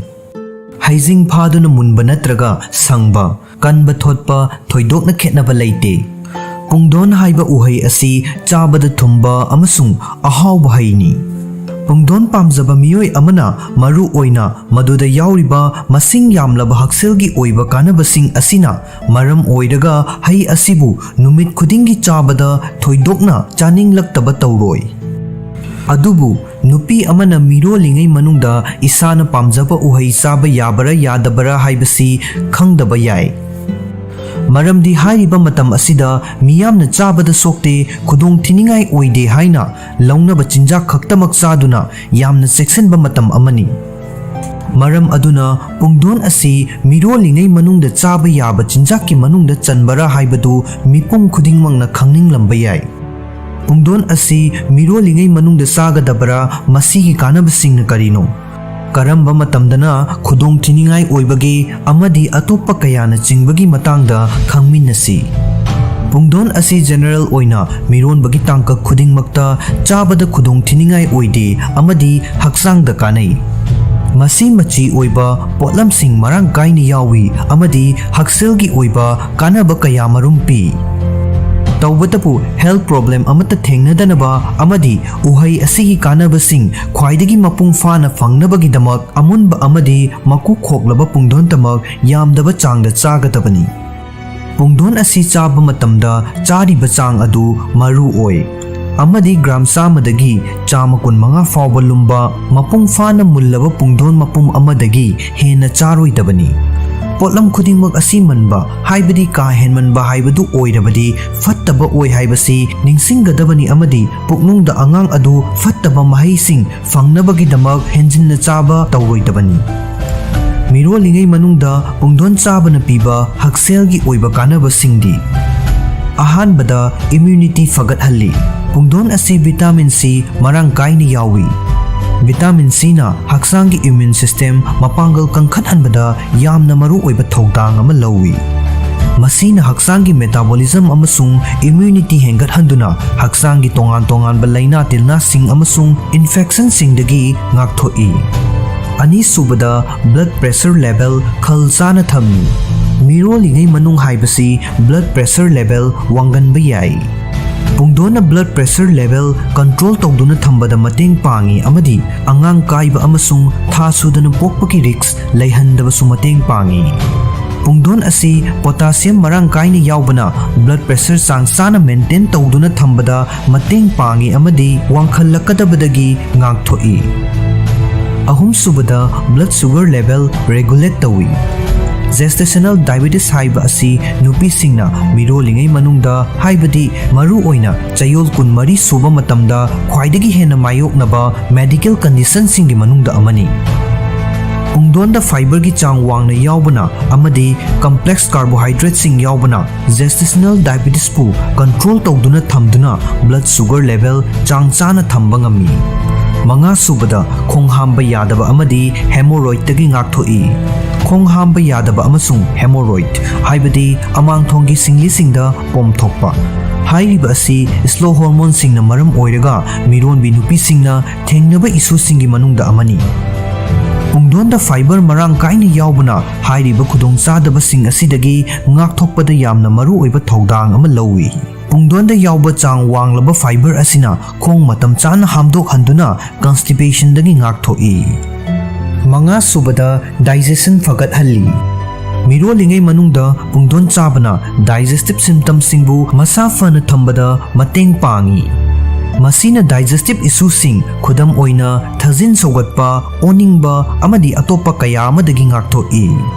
ꯍꯩꯖꯤꯡ ꯐꯥꯗꯨꯅ ꯃꯨꯟꯕ ꯅꯠꯇ꯭ꯔꯒ ꯁꯪꯕ, ꯀꯟꯕ ꯊꯣꯠꯄ ꯊꯣꯏꯗꯣꯛꯅ ꯈꯦꯠꯅꯕ ꯂꯩꯇꯦ꯫ ꯄꯨꯡꯗꯣꯟ ꯍꯥꯏꯕ ꯎꯍꯩ ꯑꯁꯤ ꯆꯥꯕꯗ ꯊꯨꯝꯕ ꯑꯃꯁꯨꯡ ꯑꯍꯥꯎꯕ ꯍꯩꯅꯤ꯫ ꯄꯨꯡꯗꯣꯟ ꯄꯥꯝꯖꯕ ꯃꯤꯑꯣꯏ ꯑꯃꯅ ꯃꯔꯨ ꯑꯣꯏꯅ ꯃꯗꯨꯗ ꯌꯥꯎꯔꯤꯕ ꯃꯁꯤꯡ ꯌꯥꯝꯂꯕ ꯍꯛꯁꯦꯜꯒꯤ ꯑꯣꯏꯕ ꯀꯥꯟꯅꯕꯁꯤꯡ ꯑꯁꯤꯅ ꯃꯔꯝ ꯑꯣꯏꯔꯒ ꯍꯩ ꯑꯁꯤꯕꯨ ꯅꯨꯃꯤꯠ ꯈꯨꯗꯤꯡꯒꯤ ꯆꯥꯕꯗ ꯊꯣꯏꯗꯣꯛꯅ ꯆꯥꯅꯤꯡꯂꯛꯇꯕ ꯇꯧꯔꯣꯏ꯫ ꯑꯗꯨꯕꯨ ꯅꯨꯄꯤ ꯑꯃꯅ ꯃꯤꯔꯣꯜꯂꯤꯉꯩ ꯃꯅꯨꯡꯗ ꯏꯁꯥꯅ ꯄꯥꯝꯖꯕ ꯎꯍꯩ ꯆꯥꯕ ꯌꯥꯕꯔꯥ ꯌꯥꯗꯕꯔꯥ ꯍꯥꯏꯕꯁꯤ ꯈꯪꯗꯕ ꯌꯥꯏ꯫ ꯃꯔꯝꯗꯤ ꯍꯥꯏꯔꯤꯕ ꯃꯇꯝ ꯑꯁꯤꯗ ꯃꯤꯌꯥꯝꯅ ꯆꯥꯕꯗ ꯁꯣꯛꯇꯦ, ꯈꯨꯗꯣꯡ ꯊꯤꯅꯤꯡꯉꯥꯏ ꯑꯣꯏꯗꯦ ꯍꯥꯏꯅ ꯂꯧꯅꯕ ꯆꯤꯟꯖꯥꯛ ꯈꯛꯇꯃꯛ ꯆꯥꯗꯨꯅ ꯌꯥꯝꯅ ꯆꯦꯛꯁꯤꯟꯕ ꯃꯇꯝ ꯑꯃꯅꯤ꯫ ꯃꯔꯝ ꯑꯗꯨꯅ ꯄꯨꯡꯗꯣꯟ ꯑꯁꯤ ꯃꯤꯔꯣꯜꯂꯤꯉꯩ ꯃꯅꯨꯡꯗ ꯆꯥꯕ ꯌꯥꯕ ꯆꯤꯟꯖꯥꯛꯀꯤ ꯃꯅꯨꯡꯗ ꯆꯟꯕꯔꯥ ꯍꯥꯏꯕꯗꯨ ꯃꯤꯄꯨꯝ ꯈꯨꯗꯤꯡꯃꯛꯅ ꯈꯪꯅꯤꯡꯂꯝꯕ ꯌꯥꯏ꯫ ꯄꯨꯡꯗꯣꯟ ꯑꯁꯤ ꯃꯤꯔꯣꯜꯂꯤꯉꯩ ꯃꯅꯨꯡꯗ ꯆꯥꯒꯗꯕꯔꯥ? ꯃꯁꯤꯒꯤ ꯀꯥꯟꯅꯕꯁꯤꯡꯅ ꯀꯔꯤꯅꯣ? ꯀꯔꯝꯕ ꯃꯇꯝꯗꯅ ꯈꯨꯗꯣꯡ ꯊꯤꯅꯤꯡꯉꯥꯏ ꯑꯣꯏꯕꯒꯦ? ꯑꯃꯗꯤ ꯑꯇꯣꯞꯄ ꯀꯌꯥꯅ ꯆꯤꯡꯕꯒꯤ ꯃꯇꯥꯡꯗ ꯈꯪꯃꯤꯟꯅꯁꯤ꯫ ꯄꯨꯡꯗꯣꯟ ꯑꯁꯤ ꯖꯦꯅꯔꯦꯜ ꯑꯣꯏꯅ ꯃꯤꯔꯣꯟꯕꯒꯤ ꯇꯥꯡꯀꯛ ꯈꯨꯗꯤꯡꯃꯛꯇ ꯆꯥꯕꯗ ꯈꯨꯗꯣꯡ ꯊꯤꯅꯤꯡꯉꯥꯏ ꯑꯣꯏꯗꯦ ꯑꯃꯗꯤ ꯍꯛꯆꯥꯡꯗ ꯀꯥꯟꯅꯩ꯫ ꯃꯁꯤ ꯃꯆꯤ ꯑꯣꯏꯕ ꯄꯣꯠꯂꯝꯁꯤꯡ ꯃꯔꯥꯡ ꯀꯥꯏꯅ ꯌꯥꯎꯏ ꯑꯃꯗꯤ ꯍꯛꯁꯦꯜꯒꯤ ꯑꯣꯏꯕ ꯀꯥꯟꯅꯕ ꯀꯌꯥ ꯃꯔꯨꯝ ꯄꯤ꯫ ꯇꯧꯕꯇꯕꯨ, ꯍꯦꯜꯊ ꯄ꯭ꯔꯣꯕ꯭ꯂꯦꯝ ꯑꯃꯠꯇ ꯊꯦꯡꯅꯗꯅꯕ ꯑꯃꯗꯤ ꯎꯍꯩ ꯑꯁꯤꯒꯤ ꯀꯥꯟꯅꯕꯁꯤꯡ ꯈ꯭ꯋꯥꯏꯗꯒꯤ ꯃꯄꯨꯡ ꯐꯥꯅ ꯐꯪꯅꯕꯒꯤꯗꯃꯛ, ꯑꯃꯨꯟꯕ ꯑꯃꯗꯤ ꯃꯀꯨ ꯈꯣꯛꯂꯕ ꯄꯨꯡꯗꯣꯟꯇꯃꯛ ꯌꯥꯝꯗꯕ ꯆꯥꯡꯗ ꯆꯥꯒꯗꯕꯅꯤ꯫ ꯄꯨꯡꯗꯣꯟ ꯑꯁꯤ ꯆꯥꯕ ꯃꯇꯝꯗ ꯆꯥꯔꯤꯕ ꯆꯥꯡ ꯑꯗꯨ ꯃꯔꯨ ꯑꯣꯏ, ꯑꯃꯗꯤ ꯒ꯭ꯔꯥꯝ ꯆꯥꯝꯃꯗꯒꯤ ꯆꯥꯝꯃ ꯀꯨꯟꯃꯉꯥ ꯐꯥꯎꯕ ꯂꯨꯝꯕ ꯃꯄꯨꯡ ꯐꯥꯅ ꯃꯨꯜꯂꯕ ꯄꯨꯡꯗꯣꯟ ꯃꯄꯨꯝ ꯑꯃꯗꯒꯤ ꯍꯦꯟꯅ ꯆꯥꯔꯣꯏꯗꯕꯅꯤ꯫ ꯄꯣꯠꯂꯝ ꯈꯨꯗꯤꯡꯃꯛ ꯑꯁꯤ ꯃꯟꯕ, ꯍꯥꯏꯕꯗꯤ ꯀꯥ ꯍꯦꯟꯃꯟꯕ ꯍꯥꯏꯕꯗꯨ ꯑꯣꯏꯔꯕꯗꯤ ꯐꯠꯇꯕ ꯑꯣꯏ ꯍꯥꯏꯕꯁꯤ ꯅꯤꯡꯁꯤꯡꯒꯗꯕꯅꯤ ꯑꯃꯗꯤ ꯄꯨꯛꯅꯨꯡꯗ ꯑꯉꯥꯡ ꯑꯗꯨ ꯐꯠꯇꯕ ꯃꯍꯩꯁꯤꯡ ꯐꯪꯅꯕꯒꯤꯗꯃꯛ ꯍꯦꯟꯖꯤꯟꯅ ꯆꯥꯕ ꯇꯧꯔꯣꯏꯗꯕꯅꯤ꯫ ꯃꯤꯔꯣꯜꯂꯤꯉꯩ ꯃꯅꯨꯡꯗ ꯄꯨꯡꯗꯣꯟ ꯆꯥꯕꯅ ꯄꯤꯕ ꯍꯛꯁꯦꯜꯒꯤ ꯑꯣꯏꯕ ꯀꯥꯟꯅꯕꯁꯤꯡꯗꯤ: ꯑꯍꯥꯟꯕꯗ, ꯏꯝꯌꯨꯅꯤꯇꯤ ꯐꯒꯠꯍꯜꯂꯤ꯫ ꯄꯨꯡꯗꯣꯟ ꯑꯁꯤ ꯚꯤꯇꯥꯃꯤꯟ ꯁꯤ ꯃꯔꯥꯡ ꯀꯥꯏꯅ ꯌꯥꯎꯏ꯫ ꯚꯤꯇꯥꯃꯤꯟ ꯁꯤꯅ ꯍꯛꯆꯥꯡꯒꯤ ꯏꯝꯌꯨꯟ ꯁꯤꯁꯇꯦꯝ ꯃꯄꯥꯡꯒꯜ ꯀꯟꯈꯠꯍꯟꯕꯗ ꯌꯥꯝꯅ ꯃꯔꯨꯑꯣꯏꯕ ꯊꯧꯗꯥꯡ ꯑꯃ ꯂꯧꯏ꯫ ꯃꯁꯤꯅ ꯍꯛꯆꯥꯡꯒꯤ ꯃꯦꯇꯥꯕꯣꯂꯤꯖꯝ ꯑꯃꯁꯨꯡ ꯏꯝꯌꯨꯅꯤꯇꯤ ꯍꯦꯟꯒꯠꯍꯟꯗꯨꯅ ꯍꯛꯆꯥꯡꯒꯤ ꯇꯣꯉꯥꯟ ꯇꯣꯉꯥꯟꯕ ꯂꯥꯏꯅꯥ ꯇꯤꯜꯅꯥꯁꯤꯡ ꯑꯃꯁꯨꯡ ꯏꯟꯐꯦꯛꯁꯟꯁꯤꯡꯗꯒꯤ ꯉꯥꯛꯊꯣꯛꯏ꯫ ꯑꯅꯤꯁꯨꯕꯗ, ꯕ꯭ꯂꯗ ꯄ꯭ꯔꯦꯁꯔ ꯂꯦꯚꯦꯜ ꯈꯜ ꯆꯥꯅ ꯊꯝꯃꯤ꯫ ꯃꯤꯔꯣꯜꯂꯤꯉꯩ ꯃꯅꯨꯡ ꯍꯥꯏꯕꯁꯤ ꯕ꯭ꯂꯗ ꯄ꯭ꯔꯦꯁꯔ ꯂꯦꯚꯦꯜ ꯋꯥꯡꯒꯟꯕ ꯌꯥꯏ꯫ ꯄꯨꯡꯗꯣꯟꯅ ꯕ꯭ꯂꯗ ꯄ꯭ꯔꯦꯁꯔ ꯂꯦꯚꯦꯜ ꯀꯟꯇ꯭ꯔꯣꯜ ꯇꯧꯗꯨꯅ ꯊꯝꯕꯗ ꯃꯇꯦꯡ ꯄꯥꯡꯏ ꯑꯃꯗꯤ ꯑꯉꯥꯡ ꯀꯥꯏꯕ ꯑꯃꯁꯨꯡ ꯊꯥ ꯁꯨꯗꯅ ꯄꯣꯛꯄꯒꯤ ꯔꯤꯛꯁ ꯂꯩꯍꯟꯗꯕꯁꯨ ꯃꯇꯦꯡ ꯄꯥꯡꯏ꯫ ꯄꯨꯡꯗꯣꯟ ꯑꯁꯤ ꯄꯣꯇꯥꯁꯤꯌꯝ ꯃꯔꯥꯡ ꯀꯥꯏꯅ ꯌꯥꯎꯕꯅ ꯕ꯭ꯂꯗ ꯄ꯭ꯔꯦꯁꯔ ꯆꯥꯡ ꯆꯥꯅ ꯃꯦꯟꯇꯦꯟ ꯇꯧꯗꯨꯅ ꯊꯝꯕꯗ ꯃꯇꯦꯡ ꯄꯥꯡꯏ ꯑꯃꯗꯤ ꯋꯥꯡꯈꯠꯂꯛꯀꯗꯕꯗꯒꯤ ꯉꯥꯛꯊꯣꯛꯏ꯫ ꯑꯍꯨꯝꯁꯨꯕꯗ, ꯕ꯭ꯂꯗ ꯁꯨꯒꯔ ꯂꯦꯚꯦꯜ ꯔꯦꯒꯨꯂꯦꯠ ꯇꯧꯏ꯫ Gestational diabetes ꯍꯥꯏꯕ ꯑꯁꯤ ꯅꯨꯄꯤꯁꯤꯡꯅ ꯃꯤꯔꯣꯜꯂꯤꯉꯩ ꯃꯅꯨꯡꯗ, ꯍꯥꯏꯕꯗꯤ ꯃꯔꯨ ꯑꯣꯏꯅ ꯆꯌꯣꯜ ꯀꯨꯟꯃꯔꯤ ꯁꯨꯕ ꯃꯇꯝꯗ ꯈ꯭ꯋꯥꯏꯗꯒꯤ ꯍꯦꯟꯅ ꯃꯥꯌꯣꯛꯅꯕ medical conditionꯁꯤꯡꯒꯤ ꯃꯅꯨꯡꯗ ꯑꯃꯅꯤ꯫ ꯄꯨꯡꯗꯣꯟꯗ fiberꯒꯤ ꯆꯥꯡ ꯋꯥꯡꯅ ꯌꯥꯎꯕꯅ ꯑꯃꯗꯤ complex carbohydrateꯁꯤꯡ ꯌꯥꯎꯕꯅ gestational diabetesꯄꯨ control ꯇꯧꯗꯨꯅ ꯊꯝꯗꯨꯅ blood sugar level ꯆꯥꯡ ꯆꯥꯅ ꯊꯝꯕ ꯉꯝꯃꯤ꯫ ꯃꯉꯥ ꯁꯨꯕꯗ, ꯈꯣꯡ ꯍꯥꯝꯕ ꯌꯥꯗꯕ ꯑꯃꯗꯤ hemorrhoidꯇꯒꯤ ꯉꯥꯛꯊꯣꯛꯏ꯫ ꯈꯣꯡ ꯍꯥꯝꯕ ꯌꯥꯗꯕ ꯑꯃꯁꯨꯡ hemorrhoid, ꯍꯥꯏꯕꯗꯤ ꯑꯃꯥꯡꯊꯣꯡꯒꯤ ꯁꯤꯡꯂꯤꯁꯤꯡꯗ ꯄꯣꯝꯊꯣꯛꯄ, ꯍꯥꯏꯔꯤꯕ ꯑꯁꯤ slow hormoneꯁꯤꯡꯅ ꯃꯔꯝ ꯑꯣꯏꯔꯒ ꯃꯤꯔꯣꯟꯕꯤ ꯅꯨꯄꯤꯁꯤꯡꯅ ꯊꯦꯡꯅꯕ issueꯁꯤꯡꯒꯤ ꯃꯅꯨꯡꯗ ꯑꯃꯅꯤ꯫ ꯄꯨꯡꯗꯣꯟꯗ fiber ꯃꯔꯥꯡ ꯀꯥꯏꯅ ꯌꯥꯎꯕꯅ ꯍꯥꯏꯔꯤꯕ ꯈꯨꯗꯣꯡꯆꯥꯗꯕꯁꯤꯡ ꯑꯁꯤꯗꯒꯤ ꯉꯥꯛꯊꯣꯛꯄꯗ ꯌꯥꯝꯅ ꯃꯔꯨꯑꯣꯏꯕ ꯊꯧꯗꯥꯡ ꯑꯃ ꯂꯧꯏ꯫ ꯄꯨꯡꯗꯣꯟꯗ ꯌꯥꯎꯕ ꯆꯥꯡ ꯋꯥꯡꯂꯕ fiber ꯑꯁꯤꯅ ꯈꯣꯡ ꯃꯇꯝ ꯆꯥꯅ ꯍꯥꯝꯗꯣꯛꯍꯟꯗꯨꯅ constipationꯗꯒꯤ ꯉꯥꯛꯊꯣꯛꯏ꯫ ꯃꯉꯥ ꯁꯨꯕꯗ, digestion ꯐꯒꯠꯍꯜꯂꯤ꯫ ꯃꯤꯔꯣꯜꯂꯤꯉꯩ ꯃꯅꯨꯡꯗ ꯄꯨꯡꯗꯣꯟ ꯆꯥꯕꯅ digestive symptomꯁꯤꯡꯕꯨ ꯃꯁꯥ ꯐꯅ ꯊꯝꯕꯗ ꯃꯇꯦꯡ ꯄꯥꯡꯏ꯫ ꯃꯁꯤꯅ digestive issueꯁꯤꯡ, ꯈꯨꯗꯝ ꯑꯣꯏꯅ ꯊꯥꯖꯤꯟ ꯁꯧꯒꯠꯄ, ꯑꯣꯅꯤꯡꯕ, ꯑꯃꯗꯤ ꯑꯇꯣꯞꯄ ꯀꯌꯥ ꯑꯃꯗꯒꯤ ꯉꯥꯛꯊꯣꯛꯏ꯫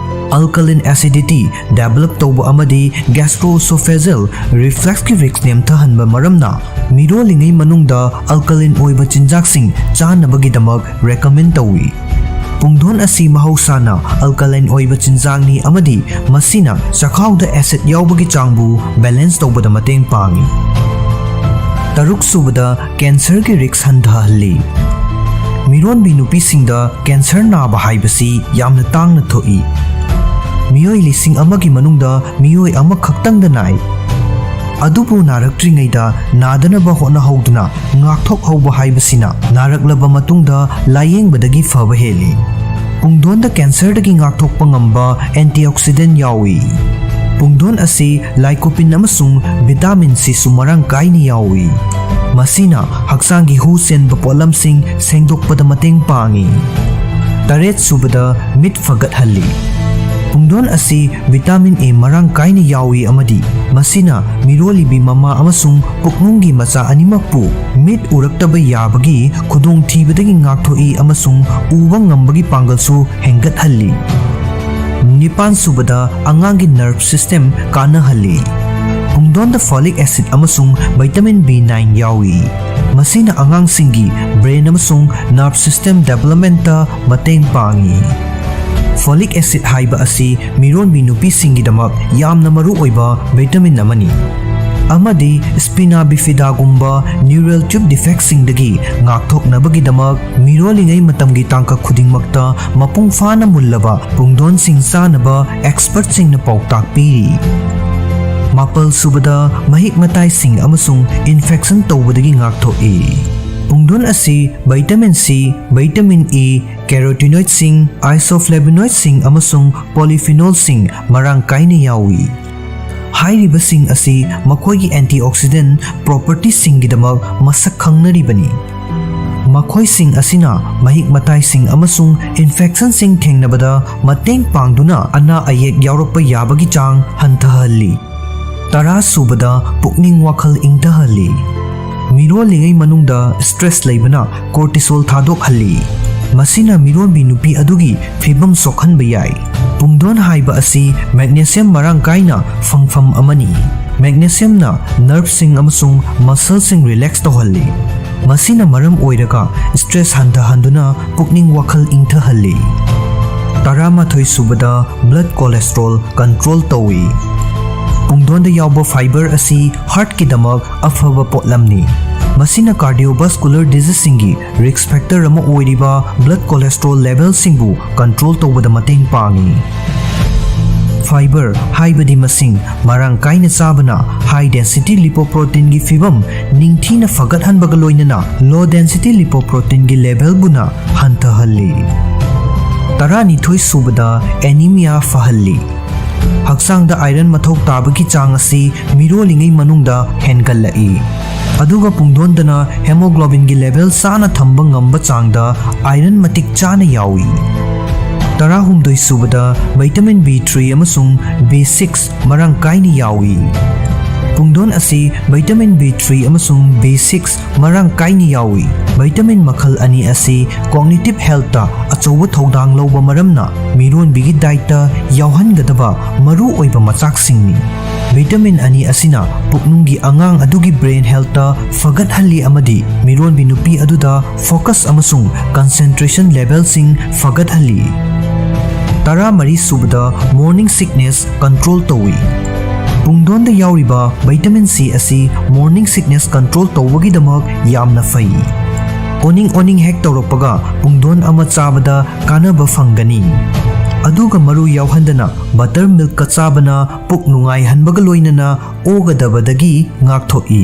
Alkaline acidity develop ꯇꯧꯕ ꯑꯃꯗꯤ gastroesophageal refluxꯀꯤ risk ꯅꯦꯝꯊꯍꯟꯕ ꯃꯔꯝꯅ ꯃꯤꯔꯣꯜꯂꯤꯉꯩ ꯃꯅꯨꯡꯗ alkaline ꯑꯣꯏꯕ ꯆꯤꯟꯖꯥꯛꯁꯤꯡ ꯆꯥꯅꯕꯒꯤꯗꯃꯛ recommend ꯇꯧꯏ꯫ ꯄꯨꯡꯗꯣꯟ ꯑꯁꯤ ꯃꯍꯧꯁꯥꯅ alkaline ꯑꯣꯏꯕ ꯆꯤꯟꯖꯥꯛꯅꯤ ꯑꯃꯗꯤ ꯃꯁꯤꯅ ꯆꯈꯥꯎꯗ acid ꯌꯥꯎꯕꯒꯤ ꯆꯥꯡꯕꯨ balance ꯇꯧꯕꯗ ꯃꯇꯦꯡ ꯄꯥꯡꯏ꯫ ꯇꯔꯨꯛ ꯁꯨꯕꯗ, cancerꯒꯤ risk ꯍꯟꯊꯍꯜꯂꯤ꯫ ꯃꯤꯔꯣꯟꯕꯤ ꯅꯨꯄꯤꯁꯤꯡꯗ cancer ꯅꯥꯕ ꯍꯥꯏꯕꯁꯤ ꯌꯥꯝꯅ ꯇꯥꯡꯅ ꯊꯣꯛꯏ꯫ ꯃꯤꯑꯣꯏ ꯂꯤꯁꯤꯡ ꯑꯃꯒꯤ ꯃꯅꯨꯡꯗ ꯃꯤꯑꯣꯏ ꯑꯃꯈꯛꯇꯪꯗ ꯅꯥꯏ꯫ ꯑꯗꯨꯕꯨ ꯅꯥꯔꯛꯇ꯭ꯔꯤꯉꯩꯗ ꯅꯥꯗꯅꯕ ꯍꯣꯠꯅꯍꯧꯗꯨꯅ ꯉꯥꯛꯊꯣꯛꯍꯧꯕ ꯍꯥꯏꯕꯁꯤꯅ ꯅꯥꯔꯛꯂꯕ ꯃꯇꯨꯡꯗ ꯂꯥꯌꯦꯡꯕꯗꯒꯤ ꯐꯕ ꯍꯦꯜꯂꯤ꯫ ꯄꯨꯡꯗꯣꯟꯗ cancerꯗꯒꯤ ꯉꯥꯛꯊꯣꯛꯄ ꯉꯝꯕ antioxidant ꯌꯥꯎꯏ꯫ ꯄꯨꯡꯗꯣꯟ ꯑꯁꯤ lycopene ꯑꯃꯁꯨꯡ vitamin Cꯁꯨ ꯃꯔꯥꯡ ꯀꯥꯏꯅ ꯌꯥꯎꯏ꯫ ꯃꯁꯤꯅ ꯍꯛꯆꯥꯡꯒꯤ ꯍꯨ ꯆꯦꯟꯕ ꯄꯣꯠꯂꯝꯁꯤꯡ ꯁꯦꯡꯗꯣꯛꯄꯗ ꯃꯇꯦꯡ ꯄꯥꯡꯏ꯫ ꯇꯔꯦꯠ ꯁꯨꯕꯗ, ꯃꯤꯠ ꯐꯒꯠꯍꯜꯂꯤ꯫ ꯄꯨꯡꯗꯣꯟ ꯑꯁꯤ vitamin A ꯃꯔꯥꯡ ꯀꯥꯏꯅ ꯌꯥꯎꯏ ꯑꯃꯗꯤ ꯃꯁꯤꯅ ꯃꯤꯔꯣꯜꯂꯤꯕꯤ ꯃꯃꯥ ꯑꯃꯁꯨꯡ ꯄꯨꯛꯅꯨꯡꯒꯤ ꯃꯆꯥ ꯑꯅꯤꯃꯛꯄꯨ ꯃꯤꯠ ꯎꯔꯛꯇꯕ ꯌꯥꯕꯒꯤ ꯈꯨꯗꯣꯡꯊꯤꯕꯗꯒꯤ ꯉꯥꯛꯊꯣꯛꯏ ꯑꯃꯁꯨꯡ ꯎꯕ ꯉꯝꯕꯒꯤ ꯄꯥꯡꯒꯜꯁꯨ ꯍꯦꯟꯒꯠꯍꯜꯂꯤ꯫ ꯅꯤꯄꯥꯟ ꯁꯨꯕꯗ, ꯑꯉꯥꯡꯒꯤ nerve system ꯀꯥꯟꯅꯍꯜꯂꯤ꯫ ꯄꯨꯡꯗꯣꯟꯗ folic acid ꯑꯃꯁꯨꯡ vitamin B nine ꯌꯥꯎꯏ꯫ ꯃꯁꯤꯅ ꯑꯉꯥꯡꯁꯤꯡꯒꯤ brain ꯑꯃꯁꯨꯡ nerve system developmentꯇ ꯃꯇꯦꯡ ꯄꯥꯡꯏ꯫ Folic acid ꯍꯥꯏꯕ ꯑꯁꯤ ꯃꯤꯔꯣꯟꯕꯤ ꯅꯨꯄꯤꯁꯤꯡꯒꯤꯗꯃꯛ ꯌꯥꯝꯅ ꯃꯔꯨ ꯑꯣꯏꯕ vitamin ꯑꯃꯅꯤ, ꯑꯃꯗꯤ spina bifidaꯒꯨꯝꯕ neural tube defectꯁꯤꯡꯗꯒꯤ ꯉꯥꯛꯊꯣꯛꯅꯕꯒꯤꯗꯃꯛ ꯃꯤꯔꯣꯜꯂꯤꯉꯩ ꯃꯇꯝꯒꯤ ꯇꯥꯡꯀꯛ ꯈꯨꯗꯤꯡꯃꯛꯇ ꯃꯄꯨꯡ ꯐꯥꯅ ꯃꯨꯜꯂꯕ ꯄꯨꯡꯗꯣꯟꯁꯤꯡ ꯆꯥꯅꯕ expertꯁꯤꯡꯅ ꯄꯥꯎꯇꯥꯛ ꯄꯤꯔꯤ꯫ ꯃꯥꯄꯜ ꯁꯨꯕꯗ, ꯃꯍꯤꯛ ꯃꯇꯥꯏꯁꯤꯡ ꯑꯃꯁꯨꯡ infection ꯇꯧꯕꯗꯒꯤ ꯉꯥꯛꯊꯣꯛꯏ꯫ ꯄꯨꯡꯗꯣꯟ ꯑꯁꯤ vitamin C, vitamin E, carotenoidꯁꯤꯡ, isoflavonoidꯁꯤꯡ ꯑꯃꯁꯨꯡ polyphenolꯁꯤꯡ ꯃꯔꯥꯡ ꯀꯥꯏꯅ ꯌꯥꯎꯏ꯫ ꯍꯥꯏꯔꯤꯕꯁꯤꯡ ꯑꯁꯤ ꯃꯈꯣꯏꯒꯤ antioxidant propertiesꯁꯤꯡꯒꯤꯗꯃꯛ ꯃꯁꯛ ꯈꯪꯅꯔꯤꯕꯅꯤ꯫ ꯃꯈꯣꯏꯁꯤꯡ ꯑꯁꯤꯅ ꯃꯍꯤꯛ ꯃꯇꯥꯏꯁꯤꯡ ꯑꯃꯁꯨꯡ infectionꯁꯤꯡ ꯊꯦꯡꯅꯕꯗ ꯃꯇꯦꯡ ꯄꯥꯡꯗꯨꯅ ꯑꯅꯥ ꯑꯌꯦꯛ ꯌꯥꯎꯔꯛꯄ ꯌꯥꯕꯒꯤ ꯆꯥꯡ ꯍꯟꯊꯍꯜꯂꯤ꯫ ꯇꯔꯥ ꯁꯨꯕꯗ, ꯄꯨꯛꯅꯤꯡ ꯋꯥꯈꯜ ꯏꯪꯊꯍꯜꯂꯤ꯫ ꯃꯤꯔꯣꯜꯂꯤꯉꯩ ꯃꯅꯨꯡꯗ stress ꯂꯩꯕꯅ cortisol ꯊꯥꯗꯣꯛꯍꯜꯂꯤ꯫ ꯃꯁꯤꯅ ꯃꯤꯔꯣꯟꯕꯤ ꯅꯨꯄꯤ ꯑꯗꯨꯒꯤ ꯐꯤꯕꯝ ꯁꯣꯛꯍꯟꯕ ꯌꯥꯏ꯫ ꯄꯨꯡꯗꯣꯟ ꯍꯥꯏꯕ ꯑꯁꯤ magnesium ꯃꯔꯥꯡ ꯀꯥꯏꯅ ꯐꯪꯐꯝ ꯑꯃꯅꯤ꯫ Magnesiumꯅ nerveꯁꯤꯡ ꯑꯃꯁꯨꯡ muscleꯁꯤꯡ relax ꯇꯧꯍꯜꯂꯤ꯫ ꯃꯁꯤꯅ ꯃꯔꯝ ꯑꯣꯏꯔꯒ stress ꯍꯟꯊꯍꯟꯗꯨꯅ ꯄꯨꯛꯅꯤꯡ ꯋꯥꯈꯜ ꯏꯪꯊꯍꯜꯂꯤ꯫ ꯇꯔꯥꯃꯥꯊꯣꯏ ꯁꯨꯕꯗ, blood cholesterol control ꯇꯧꯏ꯫ ꯄꯨꯡꯗꯣꯟꯗ ꯌꯥꯎꯕ fiber ꯑꯁꯤ heartꯀꯤꯗꯃꯛ ꯑꯐꯕ ꯄꯣꯠꯂꯝꯅꯤ꯫ ꯃꯁꯤꯅ cardiovascular diseaseꯁꯤꯡꯒꯤ risk factor ꯑꯃ ꯑꯣꯏꯔꯤꯕ blood cholesterol levelꯁꯤꯡꯕꯨ control ꯇꯧꯕꯗ ꯃꯇꯦꯡ ꯄꯥꯡꯏ꯫ Fiber ꯍꯥꯏꯕꯗꯤ ꯃꯁꯤꯡ ꯃꯔꯥꯡ ꯀꯥꯏꯅ ꯆꯥꯕꯅ high density lipoproteinꯒꯤ ꯐꯤꯕꯝ ꯅꯤꯡꯊꯤꯅ ꯐꯒꯠꯍꯟꯕꯒ ꯂꯣꯏꯅꯅ low density lipoproteinꯒꯤ levelꯕꯨꯅ ꯍꯟꯊꯍꯜꯂꯤ꯫ ꯇꯔꯥꯅꯤꯊꯣꯏ ꯁꯨꯕꯗ, anemia ꯐꯍꯜꯂꯤ꯫ ꯍꯛꯆꯥꯡꯗ iron ꯃꯊꯧ ꯇꯥꯕꯒꯤ ꯆꯥꯡ ꯑꯁꯤ ꯃꯤꯔꯣꯜꯂꯤꯉꯩ ꯃꯅꯨꯡꯗ ꯍꯦꯟꯒꯠꯂꯛꯏ, ꯑꯗꯨꯒ ꯄꯨꯡꯗꯣꯟꯗꯅ hemoglobinꯒꯤ level ꯆꯥꯅ ꯊꯝꯕ ꯉꯝꯕ ꯆꯥꯡꯗ iron ꯃꯇꯤꯛ ꯆꯥꯅ ꯌꯥꯎꯏ꯫ ꯇꯔꯥꯍꯨꯝꯗꯣꯏ ꯁꯨꯕꯗ, vitamin B three ꯑꯃꯁꯨꯡ B six ꯃꯔꯥꯡ ꯀꯥꯏꯅ ꯌꯥꯎꯏ꯫ ꯄꯨꯡꯗꯣꯟ ꯑꯁꯤ vitamin B three ꯑꯃꯁꯨꯡ B six ꯃꯔꯥꯡ ꯀꯥꯏꯅ ꯌꯥꯎꯏ꯫ Vitamin ꯃꯈꯜ ꯑꯅꯤ ꯑꯁꯤ cognitive healthꯇ ꯑꯆꯧꯕ ꯊꯧꯗꯥꯡ ꯂꯧꯕ ꯃꯔꯝꯅ ꯃꯤꯔꯣꯟꯕꯤꯒꯤ dietꯇ ꯌꯥꯎꯍꯟꯒꯗꯕ ꯃꯔꯨ ꯑꯣꯏꯕ ꯃꯆꯥꯛꯁꯤꯡꯅꯤ꯫ Vitamin ꯑꯅꯤ ꯑꯁꯤꯅ ꯄꯨꯛꯅꯨꯡꯒꯤ ꯑꯉꯥꯡ ꯑꯗꯨꯒꯤ brain healthꯇ ꯐꯒꯠꯍꯜꯂꯤ ꯑꯃꯗꯤ ꯃꯤꯔꯣꯟꯕꯤ ꯅꯨꯄꯤ ꯑꯗꯨꯗ focus ꯑꯃꯁꯨꯡ concentration levelꯁꯤꯡ ꯐꯒꯠꯍꯜꯂꯤ꯫ ꯇꯔꯥꯃꯔꯤ ꯁꯨꯕꯗ, morning sickness control ꯇꯧꯏ꯫ ꯄꯨꯡꯗꯣꯟꯗ ꯌꯥꯎꯔꯤꯕ vitamin C ꯑꯁꯤ morning sickness control ꯇꯧꯕꯒꯤꯗꯃꯛ ꯌꯥꯝꯅ ꯐꯩ꯫ ꯑꯣꯅꯤꯡ ꯑꯣꯅꯤꯡ ꯍꯦꯛ ꯇꯧꯔꯛꯄꯒ ꯄꯨꯡꯗꯣꯟ ꯑꯃ ꯆꯥꯕꯗ ꯀꯥꯟꯅꯕ ꯐꯪꯒꯅꯤ꯫ ꯑꯗꯨꯒ ꯃꯔꯨ ꯌꯥꯎꯍꯟꯗꯅ buttermilkꯀ ꯆꯥꯕꯅ ꯄꯨꯛ ꯅꯨꯡꯉꯥꯏꯍꯟꯕꯒ ꯂꯣꯏꯅꯅ ꯑꯣꯒꯗꯕꯗꯒꯤ ꯉꯥꯛꯊꯣꯛꯏ꯫